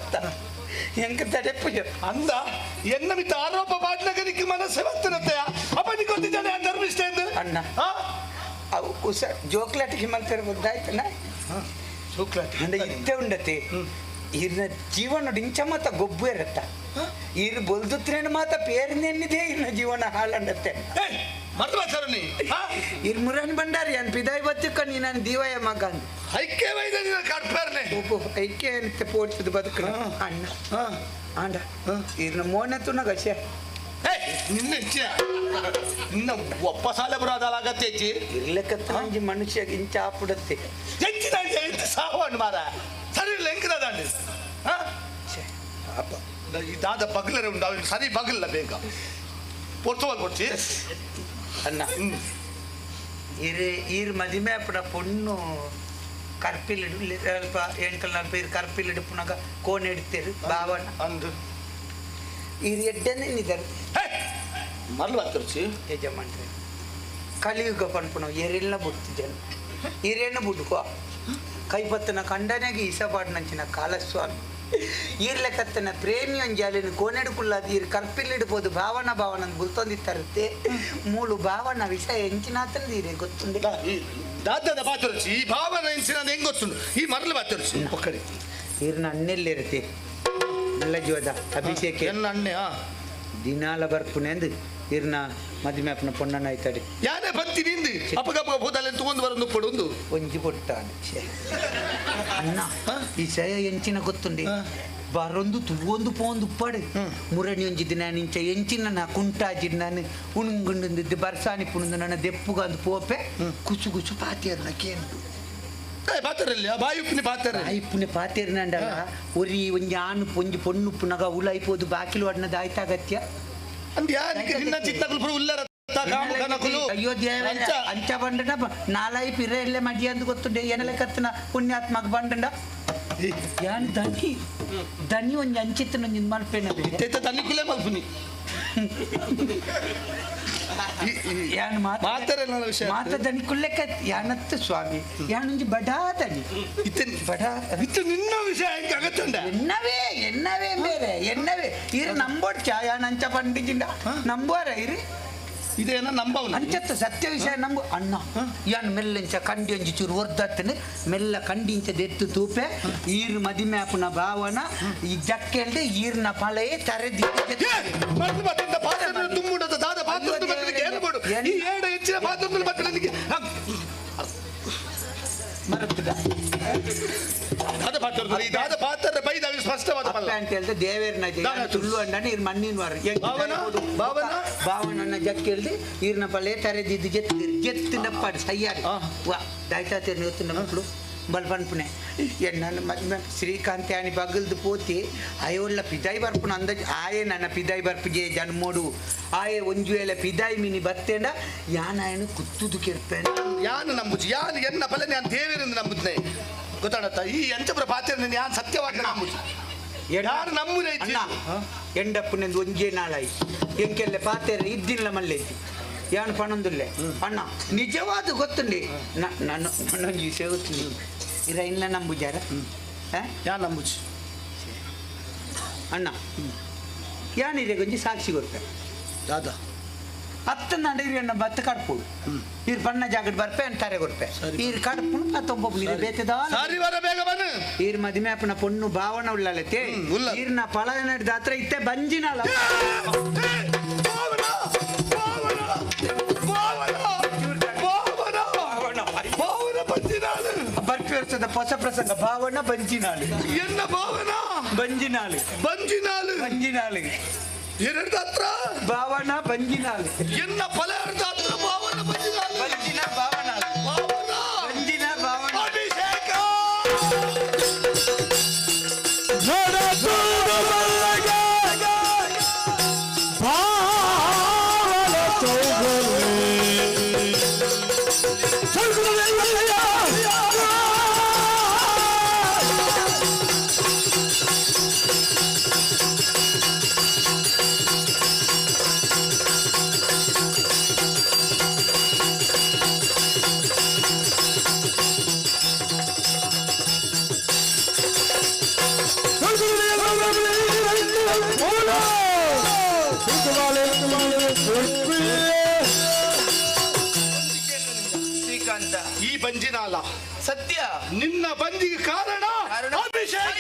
ಎಂಕ ತಡೆಪುಜ ಅಂದ ಎನ್ನ ಮಿತ್ತ ಆರೋಪ ಮಾಡ್ಲಗನಿಗೆ ಮನಸ್ಸೆ ಬರ್ತನತ್ತೆ ಅಪ್ಪ ನೀ ಗೊತ್ತಿದ್ದಾನೆ ಆ ಧರ್ಮಿಷ್ಠ ಎಂದು ಅಣ್ಣ ಅವು ಕುಸ ಜೋಕ್ಲಾಟಿಗೆ ಮಲ್ತಾರೆ ಗೊತ್ತಾಯ್ತನ ಜೋಕ್ಲಾಟಿ ಅಂದ್ರೆ ಇತ್ತೆ ಉಂಡತೆ ಇರ್ನ ಜೀವನ ಇಂಚ ಮಾತ ಗೊಬ್ಬು ಇರತ್ತ ಇರ್ ಬೊಲ್ದುತ್ರೇನು ಮಾತ ಪೇರ್ನೆನ್ನಿದೆ ಇರ್ನ ಜೀವನ ಹಾಳಂಡತ್ತೆ ಮರ್ತು ಮಾತಾಡು ನೀ ಇರ್ ಮುರನ್ ಬಂಡಾರಿ ಅನ್ ಪಿದಾಯ್ ಬತ್ತಿಕ್ಕ ನೀ ನಾನು ದೀವಯ ಮಗ ಅಂದ ಐಕ್ಯ ವೈದ್ಯ ನೀನು ಕಡ್ಪೇರ್ನೆ ಒಬ್ಬ ಐಕ್ಯ ಅಂತ ಪೋಡ್ತದ ಬದುಕ ಅಣ್ಣ ಆಂಡ ಇರ್ನ ಮೋನ ತುನಗ ಶೇ ನಿನ್ನ ಹೆಚ್ಚಿನ ನಿನ್ನ ಒಪ್ಪ ಸಾಲೆ ಬರೋದಲ್ಲ ಅಗತ್ಯ ಹೆಚ್ಚಿ ಇರ್ಲಕತ್ತ ಒಂಜಿ ಮನುಷ್ಯ ಇಂಚ ಆಪುಡತ್ತೆ ಹೆಚ್ಚಿನ ಎಂತ ಸಾವಣ್ಣು ಮಾರ ಸರಿ ಇಲ್ಲ ಎಂಕದಾಂಡಿ ಅಪ್ಪ ಈ ದಾದ ಬಗ್ಲರೆ ಉಂಟು ಅವ್ರಿಗೆ ಸರಿ ಬಗ್ಲಿಲ್ಲ ಬೇಗ ಪೊರ್ತುವಲ್ ಕೊಡ್ತಿ ಅಣ್ಣ ಇರ್ ಈರ್ ಮದಿಮೆ ಅಪ್ಪಡ ಪೊಣ್ಣು ಕರ್ಪಿಲ್ ಅಲ್ಪ ಎಂಕಲ್ ನಲ್ಪ ಇರ್ ಕರ್ಪಿಲ್ ಇಡುಪುನಗ ಕೋನ್ ಇಡ್ತೀರಿ ಬಾವಣ್ಣ ಅಂದು ಇರ್ ಎಡ್ಡನೆ ನಿದರ್ ಮರ್ಲು ಬರ್ತರ್ಚಿ ಯಜಮಾನ್ರೆ ಕಲಿಯುಗ ಪನ್ಪುನ ಎರೆಲ್ಲ ಬುಡ್ತು ಜನ ಇರೇನು ಬುಡ್ಕೋ ಕೈಪತ್ತನ ಕಂಡನೆಗೆ ಇಸಪಾಡ್ನಂಚಿನ ಕಾಲಸ್ವಾಮಿ ಈರ್ಲೆಕತ್ತನ ಪ್ರೇಮಿ ಒಂಜಾಲಿನ ಕೋನೆಡುಕುಲ್ಲಾದ ಈರ್ ಕರ್ಪಿಲ್ಲಿಡ್ಬೋದು ಭಾವನ ಭಾವನ ಬುಲ್ತೊಂದಿತ್ತರುತ್ತೆ ಮೂಲು ಭಾವನ ವಿಷಯ ಎಂಚಿನಾತನ ಈರೆ ಗೊತ್ತುಂಡೆ ದಾದದ ಬಾತುರುಚಿ ಈ ಭಾವನ ಎಂಚಿನ ಹೆಂಗ್ ಗೊತ್ತುಂಡು ಈ ಮರಳು ಬಾತುರುಚಿ ಒಕ್ಕಡೆ ಈರ್ನ ಅಣ್ಣೆಲ್ಲಿರುತ್ತೆ ನಲ್ಲ ಜೋದ ಅಭಿಷೇಕ ಎನ್ನ ಅಣ್ಣೆ ದಿನಾಲ ಬರ್ಪುನೆಂದು ಇರ್ನ ಮದಿಮೆ ಅಪ್ಪನ ಪೊಣ್ಣನ ಆಯ್ತಾಡಿ ಯಾನೇ ಬಂತಿ ನಿಂದು ಅಪಗಪ ಹೋದಲ್ಲ ತಗೊಂಡು ಬರೋದು ಪಡೊಂದು ಒಂಜಿ ಪೊಟ್ಟಾನೆ ಅಣ್ಣ ಈ ಸಯ ಎಂಚಿನ ಗೊತ್ತುಂಡೆ ಬರೊಂದು ತುವೊಂದು ಪೋಂದು ಉಪ್ಪಾಡು ಮುರಣಿ ಒಂಜಿ ದಿನ ನಿಂಚ ಎಂಚಿನ ನಾ ಕುಂಟಾಜಿ ನಾನು ಉಣುಂಗುಂಡು ಬರ್ಸಾನಿ ಪುಣುಂದು ನನ್ನ ದೆಪ್ಪುಗಂದು ಪೋಪೆ ಕುಸು ಕುಸು ಪಾತಿಯರ್ನ ಕೇಂದು ಪಾತರಲ್ಲಿ ಬಾಯುಪ್ಪುನಿ ಪಾತರೆ ಬಾಯಿಪ್ಪುನಿ ಪಾತೇರ್ನಂಡಲ್ಲ ಒರಿ ಒಂಜಿ ಆನು ಒಂಜಿ ಪೊಣ್ಣು ಪುನಗ ಉಲಾಯ್ಪೋದು ಬಾಕಿಲು ಅಣ್ಣದ ಆಯ್ತಾಗತ್ಯ ಅಂದ್ ಯಾರಿಗೆ ನಿನ್ನ ಚಿತ್ತಕುಲು ಪುರ ಉಲ್ಲರ ಕಾಮುಕನಕುಲು ಅಯ್ಯೋ ದೇವರೇ ಅಂಚ ಬಂಡನ ನಾಲಾಯಿ ಪಿರೆ ಎಲ್ಲೆ ಮಡಿ ಅಂದು ಗೊತ್ತುಂಡೆ ಏನಲೆ ಕತ್ತನ ಪುಣ್ಯಾತ್ಮಕ ಬಂಡಂಡ ಯಾನ್ ದನಿ ದನಿ ಒಂಜಿ ಅಂಚಿತ್ತನ ಒಂಜಿ ಮಲ್ಪೇನ ಇತ್ತ ತನ್ನಿಕುಲೇ ಮಲ್ಪುನಿ ಯಾನ್ ಮಾತರೆಲ್ಲ ವಿಷಯ ಮಾತ ದನಿ ಕುಲ್ಲೆಕ್ಕ ಯಾನತ್ತು ಸ್ವಾಮಿ ಯಾನೊಂಜಿ ಬಡಾ ದನಿ ಬಡಾ ಇತ್ತು ನಿನ್ನ ವಿಷಯ ಹೆಂಗೆ ಅಗತ್ತುಂಡ ಎನ್ನವೇ ಎನ್ನವೇ ಬೇರೆ ಎನ್ನವೇ ಇರು ನಂಬೋಡ್ಚ ಯಾನ್ ಅಂಚ ಪಂಡಿಜಿಂಡ ನಂಬೋರ ಇರಿ ಇದೇನ ನಂಬವ್ ಅಂಚತ್ತ ಸತ್ಯ ವಿಷಯ ನಂಬು ಅಣ್ಣ ಯಾನ್ ಮೆಲ್ಲಂಚ ಕಂಡಿ ಒಂಜಿ ಚೂರು ಒರ್ದತ್ತನೆ ಮೆಲ್ಲ ಕಂಡಿಂಚ ದೆತ್ತು ತೂಪೆ ಈರ್ ಮದಿಮೆ ಅಪ್ಪನ ಭಾವನ ಈ ಜಕ್ಕೆಲ್ದೆ ಈರ್ನ ಪಳೆಯೇ ತರೆದಿ ತುಂಬುಡದ ದಾದ ಪಾತ್ರ ಏನು ಬೋಡು ಈ ಏಡ ಹೆಚ್ಚಿನ ಪಾತ್ರ ಬರ್ತದೆ ಮರತ್ತದ ದಾದ ಪಾತ್ರ ಈ ದಾದ ಪಾತ್ರ ಬೈದ ಸ್ಪಷ್ಟವಾದ ಅಪ್ಪ ಅಂತ ಹೇಳ್ದೆ ದೇವೇರ್ನ ಜಯ ತುಳ್ಳು ಅಣ್ಣನ ಇರ್ ಮಣ್ಣಿನ ವಾರ ಭಾವನ? ಭಾವನ? ಭಾವನನ್ನ ಜಕ್ಕೆಲ್ದೆ ಈರ್ನ ಪಳೆ ತರೆದಿದ್ದು ಜೆತ್ತು ಜೆತ್ತು ನಪ್ಪಾಡು ಸಯ್ಯಾರಿ ವಾ ದಾಯ್ತಾತೇರ್ ನಿವತ್ತು ಮಕ್ಕಳು ಬಲ್ಪನ್ಪುನೆ ಎನ್ನ ಮದ್ಮೆ ಶ್ರೀಕಾಂತ್ ಆಣಿ ಬಗಲ್ದು ಪೋತಿ ಅಯೋಳ್ಳ ಪಿದಾಯಿ ಬರ್ಪುನ ಅಂದಾಜು ಆಯೆ ನನ್ನ ಪಿದಾಯಿ ಬರ್ಪುಜೆ ಜನ್ಮೋಡು ಆಯೆ ಒಂಜು ವೇಳೆ ಪಿದಾಯಿ ಮಿನಿ ಬತ್ತೇಂಡ ಯಾನಾಯನು ಕುತ್ತುದು ಕೆರ್ಪೇನ ಯಾನು ನಂಬುಜಿ ಯಾನು ಎನ್ನ ಬಲ ನಾನು ದೇವರಿಂದ ನಂಬುದ್ನೆ ಗೊತ್ತಾಡತ್ತ ಈ ಎಂಚಪುರ ಪಾತ್ರ ಯಾನ್ ಸತ್ಯವಾಗಿ ನಂಬುಜಿ ಯಾರು ನಂಬುನ ಅಣ್ಣ ಎಂಡಪ್ಪನೆಂದು ಒಂಜೇ ನಾಳಾಯಿ ಎಂಕೆಲ್ಲ ಪಾತೆರ ಇದ್ದಿಲ್ಲ ಮಲ್ಲೇತಿ ಯಾನು ಪಣೊಂದುಲ್ಲೆ ಅಣ್ಣ ನಿಜವಾದ ಗೊತ್ತುಂಡಿ ನಾನು ನನ್ನೊಂಜಿ ವಿಷಯ ಗೊತ್ತುಂಡಿ ಇರ ಇಲ್ಲ ನಂಬುಜಾರ ಯಾನ್ ನಂಬುಜಿ ಅಣ್ಣ ಯಾನಿದೆ ಗೊಂಜಿ ಸಾಕ್ಷಿ ಕೊರ್ಪೆ ದಾದಾ ಅತ್ತಂದಾಂಡ ಇರ್ ಬತ್ತ ಕಡ್ಪುಡು ಇರ್ ಬಣ್ಣ ಜಾಗಡ್ ಬರ್ಪೆ ಅಂತಾರೆ ಕೊರ್ಪೆ ಈರ್ ಕಡ್ಪುನು ಪತ್ತೊಂಬ ಇರ್ ಬೇತೆದ ಸಾರಿ ವರ ಬೇಗ ಬನ್ನ ಈರ್ ಮದಿಮೆ ಅಪ್ಪನ ಪೊಣ್ಣು ಭಾವನ ಉಳ್ಳಲತೆ ಈರ್ನ ಪಳ ದಾತ್ರ ಇತ್ತೆ ಬಂಜಿನಾಲ ಬರ್ಪಿ ವರ್ಷದ ಹೊಸ ಪ್ರಸಂಗ ಭಾವನ ಬಂಜಿನಾಳು ಎನ್ನ ಭಾವನ ಬಂಜಿನಾಳು ಬಂಜಿನಾಳು ಬಂಜಿನಾಳು ಎರಡು ಹತ್ರ ಭಾವನ ಬಂಜಿನಾಳು ಎನ್ನ ಫಲ ಎರಡು ಹತ್ರ ಭಾವನ ಬಂಜಿನಾಳು ಬಂಜಿನ ಭಾವನ ಬಂಜಿನ ಭಾವನ ಅಭಿಷೇಕ ಶ್ರೀಕಾಂತ ಈ ಬಂಜಿನಾಲ ಸತ್ಯ ನಿನ್ನ ಬಂಜಿಗೆ ಕಾರಣ ಅಭಿಷೇಕ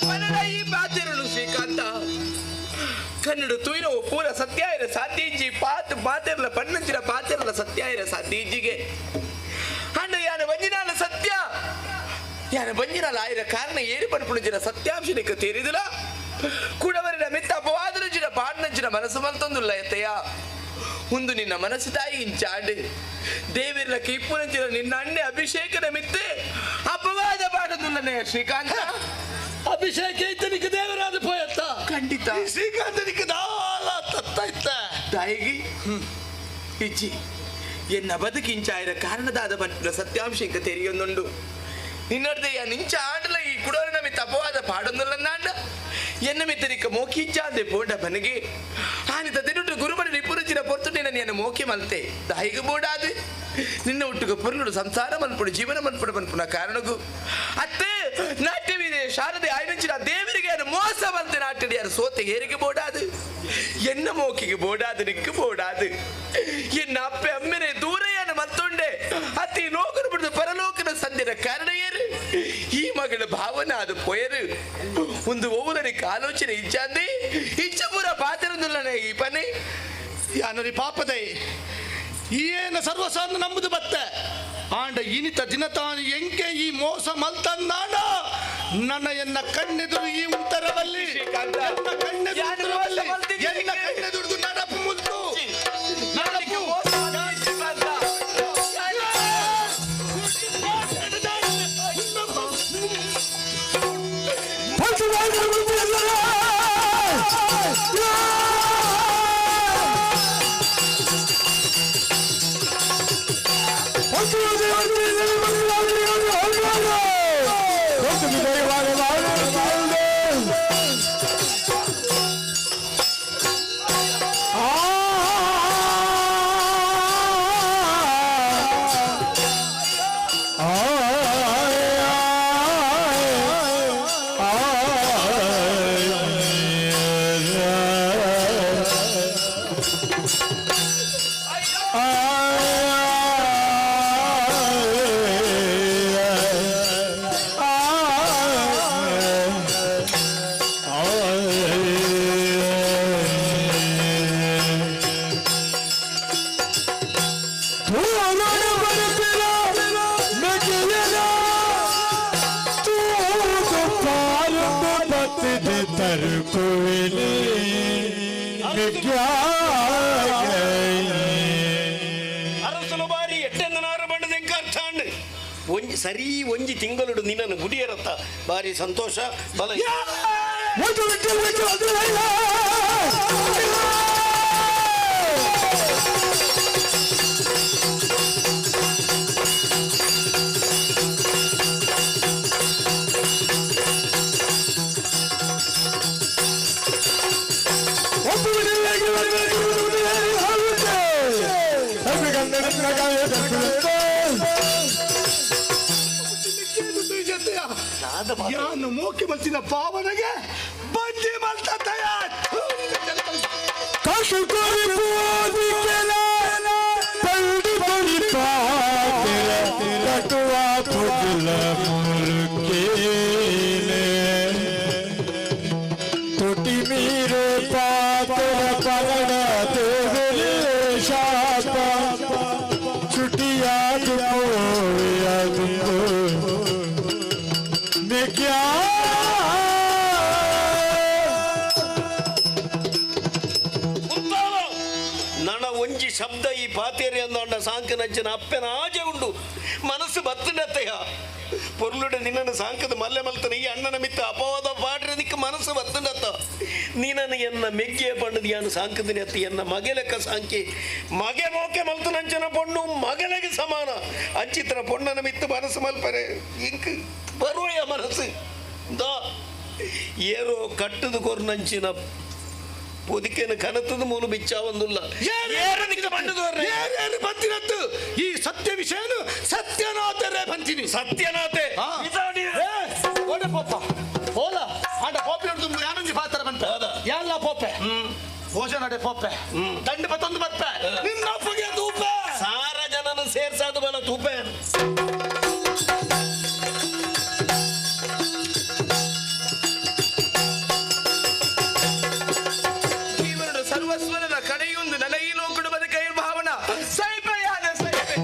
ಕನ್ನಡ ಈ ಬಾತಿರಲು ಶ್ರೀಕಾಂತ ಕನ್ನಡ ತೂಯಿನ ಪೂರ ಸತ್ಯಾಯಿರ ಸಾತೀಜಿ ಪಾತ್ ಬಾತಿರಲ ಪಣ್ಣಂಚಿನ ಪಾತಿರಲ ಸತ್ಯಾಯಿರ ಸಾತೀಜಿಗೆ ಅಂಡ ಯಾನ ಬಂಜಿನಾಲ ಸತ್ಯ ಯಾನ ಬಂಜಿನಾಲ ಆಯಿರ ಕಾರಣ ಏರು ಪನ್ಪುಣಜಿನ ಸತ್ಯಾಂಶನಿಕ ತೇರಿದಿಲ್ಲ ಕುಡವರಿನ ಮಿತ್ತ ಅಪವಾದನಜಿನ ಪಾಡ್ನಂಚಿನ ಮನಸ್ಸು ಮಲ್ತೊಂದುಲ್ಲ ಎತ್ತಯ್ಯ ಒಂದು ನಿನ್ನ ಮನಸ್ಸು ತಾಯಿ ಇಂಚಾಂಡು ದೇವಿರ್ಲ ಕೀಪುನಂಚಿನ ನಿನ್ನ ಅಣ್ಣೆ ಅಭಿಷೇಕದ ಮಿತ್ತೆ ಅಪವಾದ ಪಾಡದುಲ್ಲನೇ ಶ್ರೀಕಾಂತ ಅಭಿಷೇಕ ಇತ್ತನಿಗೆ ದೇವರಾದ ಪೋಯತ್ತ ಖಂಡಿತ ಶ್ರೀಕಾಂತನಿಗೆ ದಾಲ ತತ್ತ ಇತ್ತ ತಾಯಿಗೆ ಇಚ್ಚಿ ಎನ್ನ ಬದುಕಿಂಚಾಯಿರ ಕಾರಣದಾದ ಪಟ್ಟಿನ ಸತ್ಯಾಂಶ ಇಂಕ ತೆರಿಯೊಂದುಂಡು ನಿನ್ನರ್ದೆಯ ನಿಂಚ ಆಡಲ ಈ ಕುಡೋರಿನ ಮಿತ್ತ ಅಪವಾದ ಪಾಡೊಂದುಲ್ಲನ್ನಾಂಡ ಎನ್ನ ಮಿತ್ತರಿಕ ಮೋಕಿಂಚಾಂದೆ ಪೋಂಡ ಬನಗೆ ಆನಿತ ದಿನುಟು ಗುರುಬಡಿ ನಿಪುರುಚಿನ ಪೊರ್ತು ನಿನ್ನ ನಿನ್ನ ಮೋಕಿ ಮಲ್ತೆ ತಾಯಿಗೆ ಬೋಡಾದು ನಿನ್ನ ಹುಟ್ಟುಗ ಪೊರ್ಲುಡು ಸಂಸಾರ ಮನ್ಪುಡು ಜೀವನ ಮನ್ಪುಡು ಮನ್ಪುನ ಕಾರಣಗು ಅತ್ತೆ ನಾಟ್ಯವಿದೆ ಶಾರದೆ ಆಯ್ನಂಚಿನ ದೇವರಿಗೆ ಯಾರು ಮೋಸ ಬಂತೆ ನಾಟ್ಯಡಿ ಯಾರು ಸೋತೆ ಏರಿಗೆ ಬೋಡಾದು ಎನ್ನ ಮೋಕಿಗೆ ಬೋಡಾದು ನಿಕ್ಕು ಬೋಡಾದು ಎನ್ನ ಅಪ್ಪೆ ಅಮ್ಮೆನೆ ದೂರಯ್ಯನ ಮತ್ತೊಂಡೆ ಅತಿ ಲೋಕನ ಬಿಡುದು ಪರಲೋಕನ ಸಂದಿನ ಕಾರಣ ಏರು ಈ ಮಗಳ ಭಾವನ ಅದು ಪೊಯರು ಒಂದು ಒವ್ವನಿಗೆ ಆಲೋಚನೆ ಇಚ್ಚಾಂದೆ ಇಚ್ಛಪೂರ ಪಾತ್ರದುಲ್ಲನೆ ಈ ಪನೆ ಯಾನರಿ ಪಾಪದೈ ಏನ ಸರ್ವಸಾನ ನಂಬುದು ಬತ್ತೆ ಆಂಡ ಇನಿತ ದಿನತಾನು ಎಂಕೆ ಈ ಮೋಸ ಮಲ್ತಂದಾಂಡ ನನ್ನ ಎನ್ನ ಕಣ್ಣೆದುರು ಈ ಉತ್ತರವಲ್ಲಿ ಎನ್ನ ಕಣ್ಣೆದುರು ಉತ್ತರವಲ್ಲಿ ಎನ್ನ ಕಣ್ಣೆದುರುದು ನಡಪು ಮುಲ್ತು ನಡಪು ಆ ಅರಸನು ಬಾರಿ ಎಟ್ಟೆಂದನಾರು ಬಂಡದ ಅರ್ಥಾಂಡ್ ಒಂಜಿ ಸರಿ ಒಂಜಿ ತಿಂಗಳುಡು ನಿನ್ನನ್ನು ಗುಡಿಯರತ್ತ ಬಾರಿ ಸಂತೋಷ ಬಲ. ಯಾನು ಮೋಕಿ ಮಲ್ತಿನ ಪಾವನಗೆ ಬಂಜಿ ಮಲ್ತ टूटी मेरे पात्र पकड़ तेरे शापा छुटिया तुमको क्या ನಣ ಒಂಜಿ ಶಬ್ದ ಈ ಪಾತೇರಿ ಅಂದಾಂಡ ಸಾಂಕನಂಚಿನ ಅಪ್ಪೆನ ಆಜೆ ಉಂಡು ಮನಸ್ಸು ಬತ್ತಂಡತ್ತೆಯ ಪೊರ್ಲುಡೆ ನಿನ್ನನ್ನು ಸಾಂಕದ ಮಲ್ಲೆ ಮಲ್ತನ ಈ ಅಣ್ಣನ ಮಿತ್ತ ಅಪವಾದ ಪಾಡ್ರೆ ನಿಕ್ಕ ಮನಸ್ಸು ಬತ್ತಂಡತ್ತ ನೀನನ್ನು ಎನ್ನ ಮೆಗ್ಗೆಯ ಪಂಡದ ಯಾನು ಸಾಂಕದಿನ ಅತ್ತ ಎನ್ನ ಮಗೆಲೆಕ್ಕ ಸಾಂಕಿ ಮಗೆ ಮೋಕೆ ಮಲ್ತನಂಚನ ಪೊಣ್ಣು ಮಗಲೆಗೆ ಸಮಾನ ಅಂಚಿತನ ಪೊಣ್ಣನ ಮಿತ್ತ ಮನಸ್ಸು ಮಲ್ಪರೆ ಇಂಕ್ ಬರುವಯ ಮನಸ್ಸು ದಾ ಏರೋ ಕಟ್ಟದ ಕೊರ್ನಂಚಿನ ಪೊದಿಕೆನ ಕನತದ ಮೂಲ ಬಿಚ್ಚಾವಂದುಲ್ಲ ಬಂತಿನತ್ತು ಈ ಸತ್ಯ ವಿಷಯನು ಸತ್ಯನಾಥರೇ ಬಂತೀನಿ ಸತ್ಯನಾಥೆ ಓಡೆ ಪೋಪ ಹೋಲ ಆಂಡ ಪೋಪೆ ಉಂಟು ಯಾನೊಂಜಿ ಪಾತ್ರ ಬಂತ ಯಾಲ್ಲ ಪೋಪೆ ಭೋಜನಡೆ ಪೋಪೆ ದಂಡ ಪತ್ತೊಂದು ಬಪ್ಪೆ ನಿನ್ನ ಅಪ್ಪಗೆ ತೂಪೆ ಸಾರ ಜನನ ಸೇರ್ಸಾದು ಬಲ ತೂಪೆ. ಜೀವನದ ಸರ್ವಸ್ವನದ ಕಡೆಯೊಂದು ನನಗೆ ಲೋಕಡು ಬದುಕೈ ಭಾವನ ಸೈಪೆಯಾದ ಸೈಪೆ.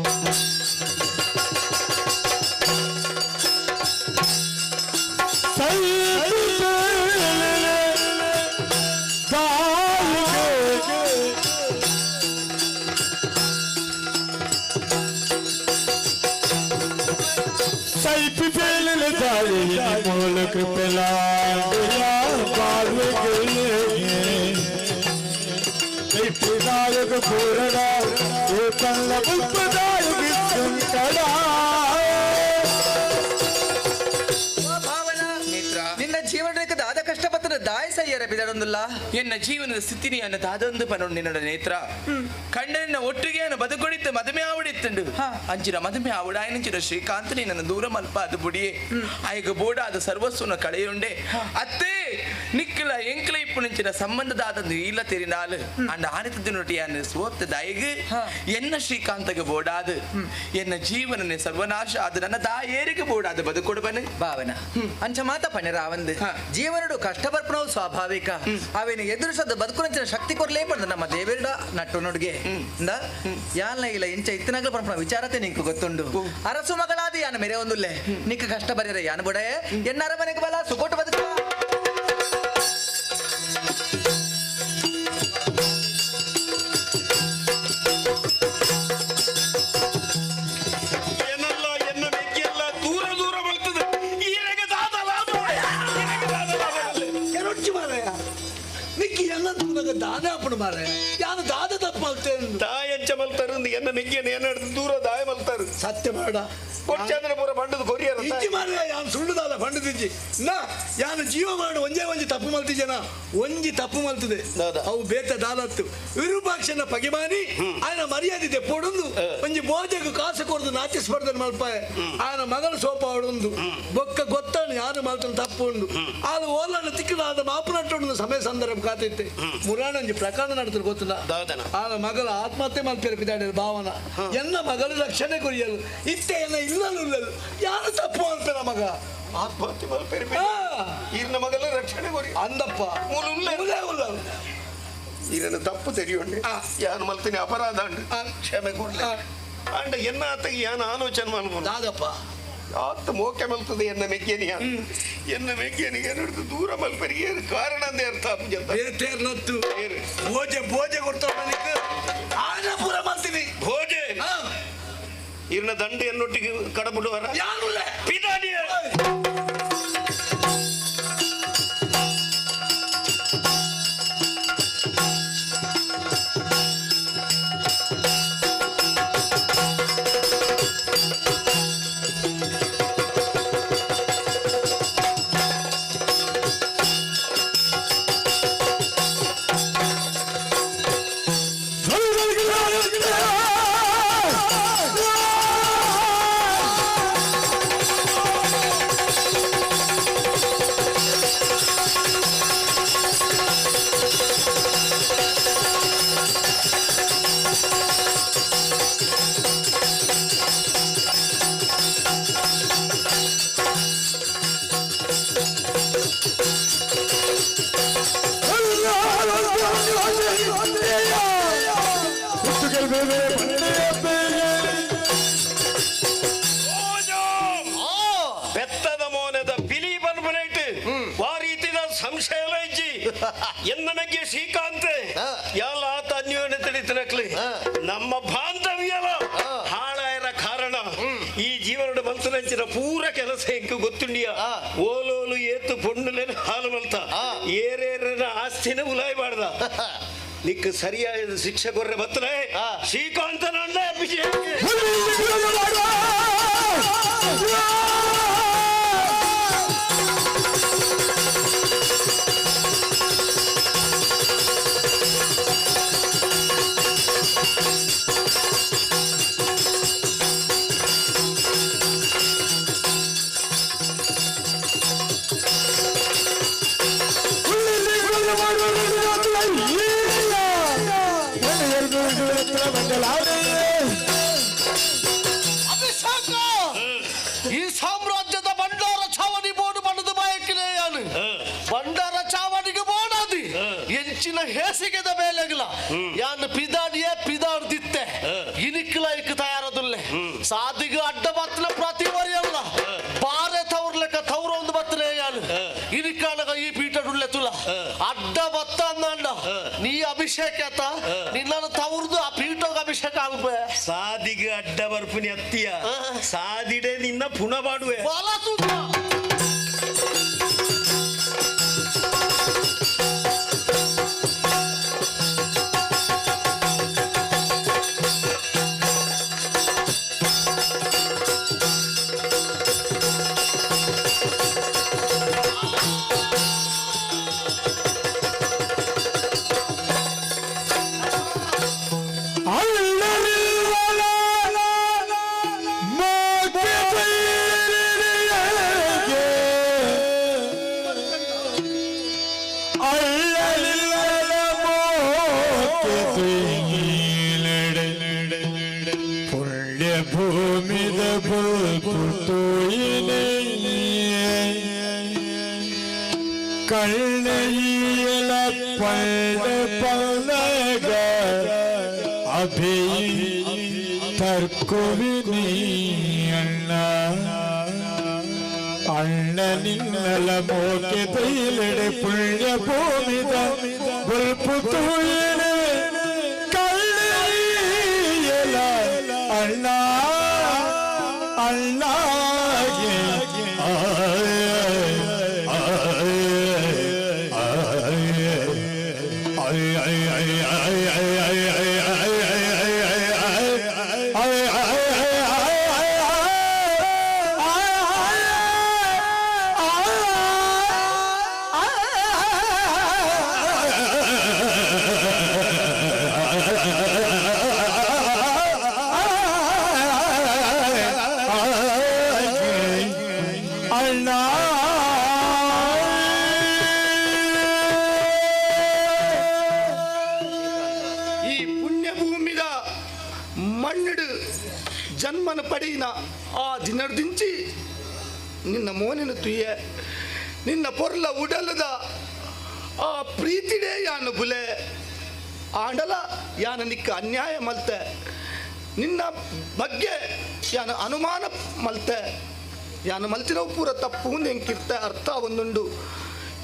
ನಿನ್ನ ಜೀವನಕ್ಕೆ ದಾದ ಕಷ್ಟಪಟ್ಟರೆ ದಾಯ ಸಯ್ಯರ ಬಿದಡೊಂದುಲ್ಲ. ಎನ್ನ ಜೀವನದ ಸ್ಥಿತಿನಿ ಅನ್ನ ದಾದೊಂದು ಪನೊಂಡು ನಿನ್ನೊಡ ನೇತ್ರ ಕಂಡನಿನ ಒಟ್ಟಿಗೆ ಅನ್ನ ಬದುಕೊಡಿತ್ತು ಮದುವೆ ಆವಡಿತ್ತುಂಡು ಅಂಚಿನ ಮದುವೆ ಆವಡಾಯನಂಚಿನ ಶ್ರೀಕಾಂತ್ ನನ್ನ ದೂರ ಮಲ್ಪ ಅದು ಬುಡಿಯೇ ಆಯಗ ಬೋಡ ಅದು ಸರ್ವಸ್ವನ ಕಳೆಯುಂಡೆ ಅತ್ತೇ ನಿಕ್ಕಲ ಎಂಕಲ ಇಪ್ಪುನಂಚಿನ ಸಂಬಂಧದಾದ ಇಲ್ಲ ತೆರಿನಾಲು ಅಂಡ ಆನಿತದಿನೊಟ್ಟಿಯಾನ ಸೋತ್ತ ದಾಯಿಗ್ ಎನ್ನ ಶ್ರೀಕಾಂತಗೆ ಬೋಡಾದು ಎನ್ನ ಜೀವನನೆ ಸರ್ವನಾಶ ಅದು ನನ್ನ ದಾಯೇರಿಗೆ ಬೋಡಾದು ಬದುಕೊಡುಬನೆ ಭಾವನ ಅಂಚ ಮಾತ ಪಣೆರಾವಂದು ಜೀವನಡು ಕಷ್ಟ ಬರ್ಪಣವು ಸ್ವಾಭಾವಿಕ ಅವೇನು ಎದುರಿಸದ ಬದುಕುನಂಚಿನ ಶಕ್ತಿ ಕೊರ್ಲೇ ಪಂಡ ನಮ್ಮ ದೇವೇರ್ಡ ನಟ್ಟು ನೋಡ್ಗೆ ಇಂದ ಯಾಲ್ನ ಇಲ್ಲ ಇಂಚ ಇತ್ತನಾಗ್ಲ ಪಂಪಣ ವಿಚಾರತೆ ನಿಂಕು ಗೊತ್ತುಂಡು ಅರಸು ಮಗಳಾದ ಯಾನ ಮೇರೆ ಒಂದುಲ್ಲೆ ನಿಕ್ಕ ಕಷ್ಟ ಬರೆಯರೆ ಯಾನ ಬುಡೆ ಎನ್ನ ಅರಮನೆಗೆ ಬಲ ಸುಕೋಟು ಬದುಕ. ಏನಲ್ಲ ಎನ್ನ ಮೆಗ್ಗೆಲ್ಲ ದೂರ ದೂರ ಬರ್ತದೆ ಈರೆಗೆ ದಾದ ಲಾಭ ಈರೆಗೆ ದಾದ ಲಾಭ. ಕೆರೊಚ್ಚಿ ಮಾರಾಯ ನಿಕ್ಕಿ ಎಲ್ಲ ತೂನಗ ದಾದ ಅಪ್ಪಣ ಮಾರಾಯ ಯಾನು ದಾದ ತಪ್ಪು ಮಲ್ತೇನೆ ತಾಯಂಚ ಮಲ್ತಾರು ಎನ್ನ ಮೆಗ್ಗೆನ ಏನಾಡ್ದು ದೂರ ದಾಯ ಮಲ್ತಾರು ಸತ್ಯ ಬೇಡ ಕೊಡ್ಚಂದ್ರಪುರ ಬಂಡದ ಕೊರಿಯರ ಇಜ್ಜಿ ಮಾರಾಯ ಯಾನು ಸುಳ್ಳುದಾದ ಬಂಡದಿಜ್ಜಿ ನಾ ಯಾನು ಜೀವ ಮಾಡು ಒಂಜೇ ಒಂಜಿ ತಪ್ಪು ಮಲ್ತಿಜನ ಒಂಜಿ ತಪ್ಪು ಮಲ್ತದೆ ಅವು ಬೇತ ದಾಲತ್ತು ವಿರೂಪಾಕ್ಷನ ಪಗಿಮಾನಿ ಆಯನ ಮರ್ಯಾದೆ ದೆಪ್ಪೊಡೊಂದು ಒಂಜಿ ಮೋಜಗು ಕಾಸು ಕೊಡ್ದು ನಾಟ್ಯ ಸ್ಪರ್ಧೆ ಮಲ್ಪಾಯ ಆಯನ ಮಗನ ಸೋಪ ಆಡೊಂದು ಬೊಕ್ಕ ಗೊತ್ತಾನು ಯಾರು ಮಲ್ತನ ತಪ್ಪು ಉಂಡು ಆದು ಓಲನ್ನು ತಿಕ್ಕದ ಆದ ಮಾಪುನಟ್ಟೊಂದು ಸಮಯ ಸಂದರ್ಭ ಕಾತೈತೆ ಮುರಾಣ ಒಂಜಿ ಪ್ರಕರಣ ನಡ್ತಾರೆ ಗೊತ್ತಿಲ್ಲ ಆನ ಮಗಳ ಆತ್ಮಹತ್ಯೆ ಮಲ್ಪೇರು ಪಿದಾಡಿದ ಭಾವನ ಎನ್ನ ಮಗಳು ರಕ್ಷಣೆ ಕೊರಿಯಲು ಇತ್ತೆ ಎನ್ನ ಇಲ್ಲಲು ಇಲ್ಲಲು ಯಾರು ತಪ್ಪು ಮಲ್ಪೇರ ಮಗ ಆತ್ಮಹತ್ಯೆ ಮಲ್ಪೇರು ಈರ್ನ ಮಗಲ ರಕ್ಷಣೆ ಕೊರಿ ಅಂದಪ್ಪ ಮೂಲೆ ಉಲ್ಲಲು ಈರನ ತಪ್ಪು ತೆರಿಯೊಂಡೆ ಯಾನು ಮಲ್ತೀನಿ ಅಪರಾಧ ಉಂಡು ಕ್ಷಮೆ ಕೊಡ್ಲೆ. ಅಂಡ ಎನ್ನ ಆತಗೆ ಯಾನ ಆಲೋಚನೆ ಮಲ್ಪು ದಾದಪ್ಪ ಆತ ಮೋಕೆ ಮಲ್ತದೆ ಎನ್ನ ಮೆಗ್ಗೆನಿಯ ಎನ್ನ ಮೆಗ್ಗೆನಿಗೆ ನಡೆದು ದೂರ ಮಲ್ಪರಿಗೆ ಕಾರಣ ಅಂದೇ ಅರ್ಥ ತೇರ್ನತ್ತು ಭೋಜೆ ಭೋಜೆ ಕೊಡ್ತಾವ ಆನಪುರ ಮಲ್ತೀನಿ ಭೋಜೆ ಇರ್ನ ದಂಡ ಎನ್ನೊಟ್ಟಿಗೆ ಕಡಬಿಡುವರ ಯಾರುಲ್ಲ ಪಿದಾಡಿಯ ಬೆತ್ತದ ಮೋನದ ಪಿಲಿ ಬನ್ಬನೈಟ್ ವಾರೀತಿದ ಸಂಶಯ ಇಜ್ಜಿ ಎನ್ನ ಮೆಗ್ಗೆ ಶ್ರೀಕಾಂತ್ ಯಾಲ ಆತ ಅನ್ಯೋನ್ಯ ತಿಳಿತನಕ್ಲಿ ನಮ್ಮ ಬಾಂಧವ್ಯಲ ಹಾಳಾಯರ ಕಾರಣ ಈ ಜೀವನದ ಮಲ್ತನಂಚಿನ ಪೂರ ಕೆಲಸ ಎಂಕ್ ಗೊತ್ತುಂಡಿಯ ಓಲೋಲು ಏತು ಪೊಣ್ಣುಲೇನು ಹಾಲು ಮಲ್ತ ಏರೇರನ ಆಸ್ತಿನ ಉಲಾಯ್ ಮಾಡ್ದ ನಿಕ್ ಸರಿಯಾದ ಶಿಕ್ಷೆ ಕೊರ್ರೆ ಬತ್ತಲೆ ಶ್ರೀಕಾಂತನ ಅಣ್ಣ ಅಭಿಷೇಕ್ ಅಭಿಷೇಕ ಈ ಸಾಮ್ರಾಜ್ಯದ ಭಂಡಾರ ಚಾವಡಿ ಬೋರ್ಡು ಬಣ್ಣದ ಬಾಯಕಿಲೆಯಾನು ಭಂಡಾರ ಚಾವಡಿಗೆ ಬೋಡಾದಿ ಎಂಚಿನ ಹೇಸಿಗೆದ ಮೇಲೆಗಲ ಯಾನ್ ಪಿದಾಡಿಯೇ ಪಿದಾಡ್ದಿತ್ತೆ ಇನಿಕ್ಲ ಇಕ್ ತಯಾರದುಲ್ಲೆ ಸಾದಿಗ ಅಡ್ಡ ಬತ್ತಲ ಪ್ರತಿ ವರಿಯಲ್ಲ ಬಾರೆ ತವರ್ಲೆಕ್ಕ ತವರ ಒಂದು ಬತ್ತಲೆ ಯಾನು ಇನಿಕಾನಗ ಈ ಪೀಠಡುಲ್ಲೆ ತುಲ ಅಡ್ಡ ಬತ್ತ ಅಂದ ನೀ ಅಭಿಷೇಕ ಆತ ನಿನ್ನನ್ನು ತವರ್ದು ಆ ಪೀಠಗ್ ಅಭಿಷೇಕ ಅಲ್ಬೆ ಸಾದಿಗ ಅಡ್ಡ ಬರ್ಪುನಿ ಅತ್ತಿಯ ಸಾದಿಡೆ ನಿನ್ನ ಪುಣ ಬಾಡುವೆ ಬಲ ಸುತ್ತ ಪುಣ್ಯಭೂಮಿದ ಪುತ್ತೂಯಿನೆ ಕಳ್ಳೀಲ ಪಳ್ಳ ಪಲ್ಲಗ ಅಭಿ ತರ್ಕುವಿನಿ ಅಣ್ಣ ಅಣ್ಣ ನಿನ್ನಲ ಮೋಕೆ ತೈಲೆಡೆ ಪುಣ್ಯ ಭೂಮಿದ ಬುಲ್ಪು ತೂಯಿನೆ ಕಳ್ಳೀಲ ಅಣ್ಣ ಅಣ್ಣಗೆ ಅಣ್ಣ ಈ ಪುಣ್ಯಭೂಮಿದ ಮಣ್ಣಿಡು ಜನ್ಮನ ಪಡೆಯಿನ ಆ ದಿನದಿಂಚಿ ನಿನ್ನ ಮೋನಿನ ತುಯ್ಯ ನಿನ್ನ ಪೊರ್ಲ ಉಡಲದ ಆ ಪ್ರೀತಿಡೇ ಯಾನು ಬುಲೆ ಆಂಡಲ ಯಾನ ನಿಕ್ಕ ಅನ್ಯಾಯ ಮಲ್ತೆ ನಿನ್ನ ಬಗ್ಗೆ ಯಾನು ಅನುಮಾನ ಮಲ್ತೆ ಯಾನು ಮಲ್ತಿನವು ಪೂರ ತಪ್ಪು ಎಂಕಿರ್ತೆ ಅರ್ಥ ಒಂದುಂಡು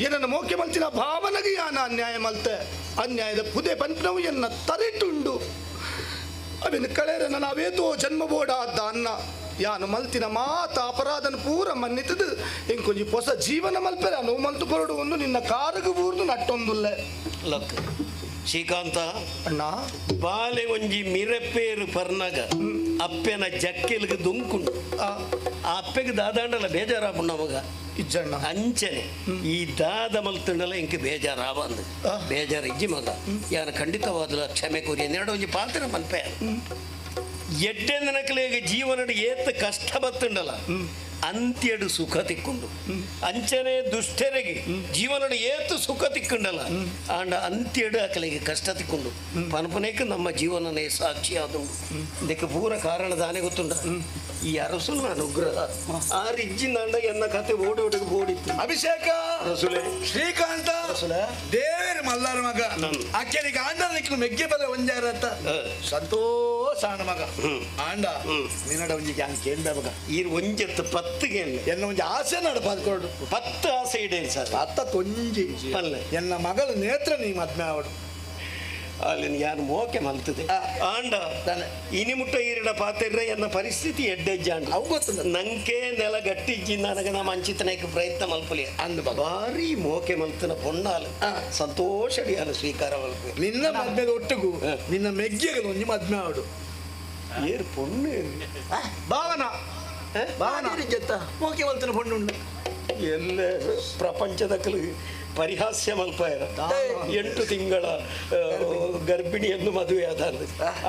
ಏನನ್ನ ಮೋಕೆ ಮಲ್ತಿನ ಭಾವನೆಗೆ ಯಾನ ಅನ್ಯಾಯ ಮಲ್ತೆ ಅನ್ಯಾಯದ ಪುದೆ ಪಂಪಿನವು ಎನ್ನ ತರಿಟುಂಡು ಅವಿನ ಕಳೆರನ ನಾವೇತೋ ಜನ್ಮ ಬೋಡ ಅನ್ನ ಯಾನು ಮಲ್ತಿನ ಮಾತ ಅಪರಾಧನ ಪೂರ ಮನ್ನಿತದು ಇಂಕೊಂಜಿ ಹೊಸ ಜೀವನ ಮಲ್ಪೆರ ನೋವು ಮಲ್ತು ಕೊರಡು ಒಂದು ನಿನ್ನ ಕಾರಗು ಬೂರ್ದು ನಟ್ಟೊಂದುಲ್ಲೆ ಲಕ್ ಶ್ರೀಕಾಂತ ಅಣ್ಣ ಬಾಲೆ ಒಂಜಿ ಮಿರಪೇರು ಪರ್ನಗ ಅಪ್ಪೆನ ಜಕ್ಕೆಲ್ಗೆ ದುಂಕುಂಡು ಆ ಅಪ್ಪೆಗೆ ದಾದಾಂಡಲ ಬೇಜಾರಾಪುಂಡ ಮಗ ಇಜ್ಜಣ್ಣ ಅಂಚನೆ ಈ ದಾದ ಮಲ್ತುಂಡಲ ಇಂಕ ಬೇಜಾರಾವಂದು ಬೇಜಾರು ಇಜ್ಜಿ ಮಗ ಯಾನ ಖಂಡಿತವಾದಲ ಕ್ಷಮೆ ಕೋರಿ ನೆರಡು ಒಂಜಿ ಪಾತ್ರ ಮನ್ಪೆ ಎಡ್ಡೆ ನನಕಲೇಗ ಜೀವನಡು ಏತ್ ಕಷ್ಟ ಬತ್ತುಂಡಲ ಅಂತ್ಯಡು ಸುಖ ತಿಕ್ಕೊಂಡು ಅಂಚನೆ ದುಷ್ಟರಿಗೆ ಜೀವನಡು ಏತು ಸುಖ ತಿಕ್ಕೊಂಡಲ್ಲ ಆಂಡ ಅಂತ್ಯಡು ಅಕಲಿಗೆ ಕಷ್ಟ ತಿಕ್ಕೊಂಡು ಪನಪನೇಕ ನಮ್ಮ ಜೀವನನೇ ಸಾಕ್ಷಿ ಆದುಂಡು ಇದಕ್ಕೆ ಪೂರ ಕಾರಣ ದಾನೆ ಗೊತ್ತುಂಡ ಈ ಅರಸುನ ಅನುಗ್ರಹ ಆ ರಿಜ್ಜಿನಾಂಡ ಎನ್ನ ಕತೆ ಓಡೋಡಿಗೆ ಓಡಿತ್ತು ಅಭಿಷೇಕ ಶ್ರೀಕಾಂತ ದೇವೇರ ಮಲ್ಲಾರ ಮಗ ಅಕ್ಕನಿಗೆ ಆಂಡ ನಿಕ್ಲು ಮೆಗ್ಗೆ ಬಲ್ಲ ಒಂಜಾರತ್ತ ಸಂತೋಷ ಆಂಡ ಮಗ ಆಂಡ ನಿನ್ನಡ ಒಂಜಿ ಗ್ಯಾಂಗ್ ಕೇಂದ್ರ ಮಗ ಈ ಒಂಜತ್ತು ಪತ್ತಿಗೆ ಎನ್ನ ಒಂಜಿ ಆಸೆ ನಡ ಪದ್ಕೊಡು ಪತ್ತು ಆಸೆ ಇಡೇನು ಸರ್ ಪತ್ತ ಒಂಜಿ ಅಲ್ಲ ಎನ್ನ ಮಗಳು ನೇತ್ರ ನೀ ಮದ್ಮೆ ಆವಡು ಅಲ್ಲಿನ ಯಾರು ಮೋಕೆ ಮಲ್ತದೆ ಆಂಡ ಇನಿ ಮುಟ್ಟ ಈರಿಡ ಪಾತೆರ್ರೆ ಎನ್ನ ಪರಿಸ್ಥಿತಿ ಎಡ್ಡೆಜ್ಜಾಂಡ ಅವು ಗೊತ್ತದ ನಂಕೆ ನೆಲ ಗಟ್ಟಿಜ್ಜಿ ನನಗೆ ನಮ್ಮ ಅಂಚಿತನಕ್ಕೆ ಪ್ರಯತ್ನ ಮಲ್ಪಲಿ ಅಂದ ಭಾರಿ ಮೋಕೆ ಮಲ್ತನ ಪೊನ್ನಾಲು ಸಂತೋಷ ಸ್ವೀಕಾರ ಮಲ್ಪೆ ನಿನ್ನ ಮದ್ಮೆದ ಒಟ್ಟಿಗೂ ನಿನ್ನ ಮೆಗ್ಗೆಗಳು ಒಂಜಿ ಮದ್ಮೆ ಆವಡು ಏರು ಪೊಣ್ಣು ಭಾವನ ಭಾವನ ಜತ್ತ ಮೋಕೆ ಮಲ್ತನ ಪೊಣ್ಣುಂಡು ಎಲ್ಲ ಪ್ರಪಂಚದ ಕಲು ಪರಿಹಾಸ್ಯ ಮಲ್ಪಾಯರ 8 ತಿಂಗಳ ಗರ್ಭಿಣಿಯನ್ನು ಮದುವೆ ಆದ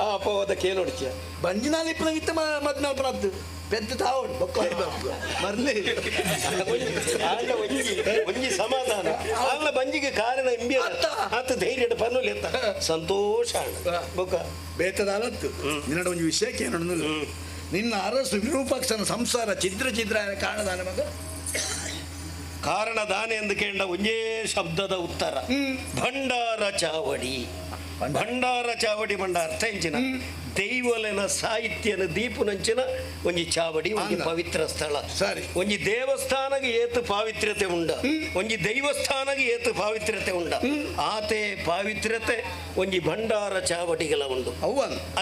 ಆ ಅಪವಾದ ಕೇಳೋಡ್ಚ ಬಂಜಿನಾಲ್ ಇಪ್ಪನಾಗಿತ್ತ ಮದ್ಮೆ ಅಲ್ಪನದ್ದು ಪೆದ್ದ ತಾವಡು ಬೊಕ್ಕ ಮರ್ಲಿ ಆಂಡ ಒಂಜಿ ಒಂಜಿ ಸಮಾಧಾನ ಆಂಗ್ಲ ಬಂಜಿಗೆ ಕಾರಣ ಇಂಬಿಯ ಆತ ಧೈರ್ಯದ ಪನ್ನುಲಿ ಅಂತ ಸಂತೋಷ ಆಂಡ ಬೊಕ್ಕ ಬೇತದಾಲತ್ತು ನಿನ್ನಡ ಒಂಜಿ ವಿಷಯಕ್ಕೆ ಏನು ನಿನ್ನ ಅರಸು ವಿರೂಪಾಕ್ಷನ ಸಂಸಾರ ಚಿದ್ರ ಚಿದ್ರ ಕಾರಣದಾನ ಮಗ ಕಾರಣ ದಾನೆ ಎಂದು ಕೇಂಡ ಒಂದೇ ಶಬ್ದದ ಉತ್ತರ ಭಂಡಾರ ಚಾವಡಿ ಭಂಡಾರ ಚಾವಡಿ ಬಂಡ ಅರ್ಥ ಎಂಚಿನ ದೈವಲೆನ ಸಾಹಿತ್ಯನ ದೀಪುನಂಚಿನ ಒಂಜಿ ಚಾವಡಿ ಒಂಜಿ ಪವಿತ್ರ ಸ್ಥಳ ಸರಿ ಒಂಜಿ ದೇವಸ್ಥಾನಗೆ ಏತು ಪಾವಿತ್ರ್ಯತೆ ಉಂಡ ಒಂಜಿ ದೈವಸ್ಥಾನಗೆ ಏತು ಪಾವಿತ್ರ್ಯತೆ ಉಂಡ ಆತೆ ಪಾವಿತ್ರ್ಯತೆ ಒಂಜಿ ಭಂಡಾರ ಚಾವಡಿಗಳ ಉಂಡು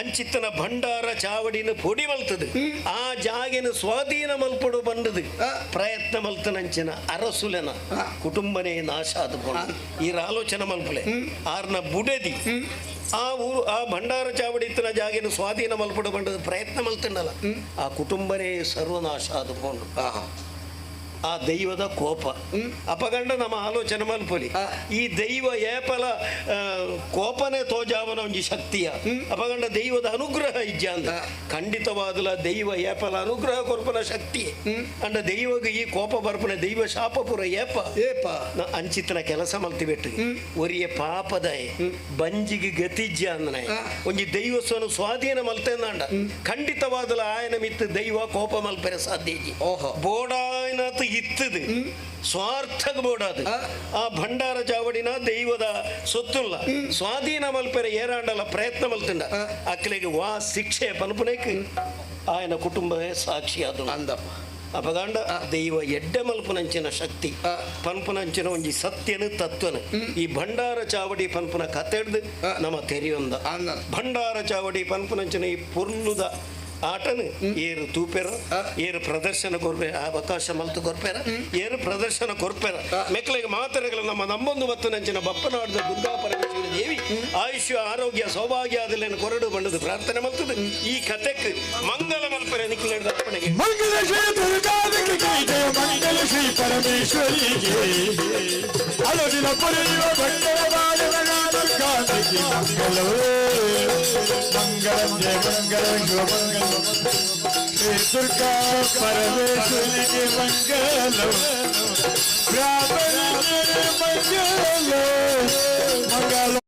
ಅಂಚಿತ್ತನ ಭಂಡಾರ ಚಾವಡಿನ ಪೊಡಿ ಮಲ್ತದೆ ಆ ಜಾಗಿನ ಸ್ವಾಧೀನ ಮಲ್ಪಡು ಬಂದದು ಪ್ರಯತ್ನ ಮಲ್ತನಂಚಿನ ಅರಸುಲೆನ ಕುಟುಂಬನೇ ನಾಶ ಆದುಕೊಂಡು ಈರ ಆಲೋಚನೆ ಮಲ್ಪಲೆ ಆರ್ನ ಬುಡೆದಿ ಆ ಊರು ಆ ಭಂಡಾರ ಚಾವಡಿ ಇತ್ತನ ಜಾಗಿನ ಸ್ವಾಧೀನ ಮಲ್ಪಡು ಬಂದದ ಪ್ರಯತ್ನ ಮಲ್ತಂಡಲ್ಲ ಆ ಕುಟುಂಬನೇ ಸರ್ವನಾಶ ಆದುಕೊಂಡು ಆ ದೈವದ ಕೋಪ ಅಪಗಂಡ ನಮ್ಮ ಆಲೋಚನೆ ಮಲ್ಪೊಲಿ ಈ ದೈವ ಏಪಲ ಕೋಪನೇ ತೋಜಾವನ ಒಂಜಿ ಶಕ್ತಿಯ ಅಪಗಂಡ ದೈವದ ಅನುಗ್ರಹ ಇಜ್ಜ ಅಂದ ಖಂಡಿತವಾದಲ ದೈವ ಏಪಲ ಅನುಗ್ರಹ ಕೊರ್ಪನ ಶಕ್ತಿ ಅಂಡ ದೈವಗ ಈ ಕೋಪ ಬರ್ಪನ ದೈವ ಶಾಪಪುರ ಏಪ ಏಪ ಅಂಚಿತನ ಕೆಲಸ ಮಲ್ತಿ ಬೆಟ್ಟು ಒರಿಯ ಪಾಪದಯ ಬಂಜಿಗೆ ಗತಿಜ್ಜ ಅಂದನ ಒಂಜಿ ದೈವಸ್ವನು ಸ್ವಾಧೀನ ಮಲ್ತೆಂದಾಂಡ ಖಂಡಿತವಾದಲ ಆಯನ ಮಿತ್ತು ದೈವ ಕೋಪ ಮಲ್ಪೆರೆ ಸಾಧ್ಯ ಇಜ್ಜಿ ಬೋಡಾಯನತ್ ಇತ್ತದು ಸ್ವಾರ್ಥಕ ಬೋಡಾದು ಆ ಭಂಡಾರ ಚಾವಡಿನ ದೈವದ ಸೊತ್ತುಲ್ಲ ಸ್ವಾಧೀನ ಮಲ್ಪೆರೆ ಏರಾಂಡಲ ಪ್ರಯತ್ನ ಮಲ್ತುಂಡ ಅಕ್ಲೆಗೆ ವಾ ಶಿಕ್ಷೆ ಪನ್ಪುನೇಕ್ ಆಯನ ಕುಟುಂಬವೇ ಸಾಕ್ಷಿ ಅದು ಅಂದಪ್ಪ ಅಪಗಾಂಡ ದೈವ ಎಡ್ಡೆ ಮಲ್ಪುನಂಚಿನ ಶಕ್ತಿ ಪನ್ಪುನಂಚಿನ ಒಂಜಿ ಸತ್ಯನು ತತ್ವನು ಈ ಭಂಡಾರ ಚಾವಡಿ ಪನ್ಪುನ ಕತೆಡ್ದು ನಮ್ಮ ತೆರಿಯೊಂದ ಭಂಡಾರ ಚಾವಡಿ ಪನ್ಪುನಂಚಿನ ಈ ಪೊರ್ಲುದ ಆಟನು ಏರು ತೂಪೆರ ಏರು ಪ್ರದರ್ಶನ ಕೊರ್ಪೆ ಅವಕಾಶ ಮಲ್ತು ಕೊರ್ಪೆರ ಏರು ಪ್ರದರ್ಶನ ಕೊರ್ಪೆರ ಮೆಕ್ಕಲಿಗೆ ಮಾತರೆಗಳು ನಮ್ಮ ನಮ್ಮೊಂದು ಮತ್ತು ನಂಚಿನ ಬಪ್ಪನಾಡದ ದುರ್ಗಾ ಪರಮೇಶ್ವರಿ ದೇವಿ ಆಯುಷ್ಯ ಆರೋಗ್ಯ ಸೌಭಾಗ್ಯ ಅದಲ್ಲೇನು ಕೊರಡು ಬಂಡದು ಪ್ರಾರ್ಥನೆ ಮಲ್ತದೆ ಈ ಕತೆಕ್ ಮಂಗಲ ಮಲ್ಪೆರೆ ನಿಖಿಲ ಅರ್ಪಣೆಗೆ ಮಂಗಲ ಶ್ರೀ ದುರ್ಗಾದಿಗೆ ಜಯ ಮಂಗಲ ಶ್ರೀ ಪರಮೇಶ್ವರಿಗೆ ಅಲಗಿನ ಪುರಿಯುವ ಭಂಡರವಾದವನ ದುರ್ಗಾದಿಗೆ ಮಂಗಲವೇ ಮಂಗಳಂ ಜಯ ಮಂಗಳಂ ಶಿವ ಮಂಗಲಂ ಶ್ರೀ ದುರ್ಗಾ ಪರಮೇಶ್ವರಿಗೆ ಮಂಗಲಂ ಬ್ರಾಹ್ಮಣರಿಗೆ ಮಂಗಲ ಮಂಗಲ.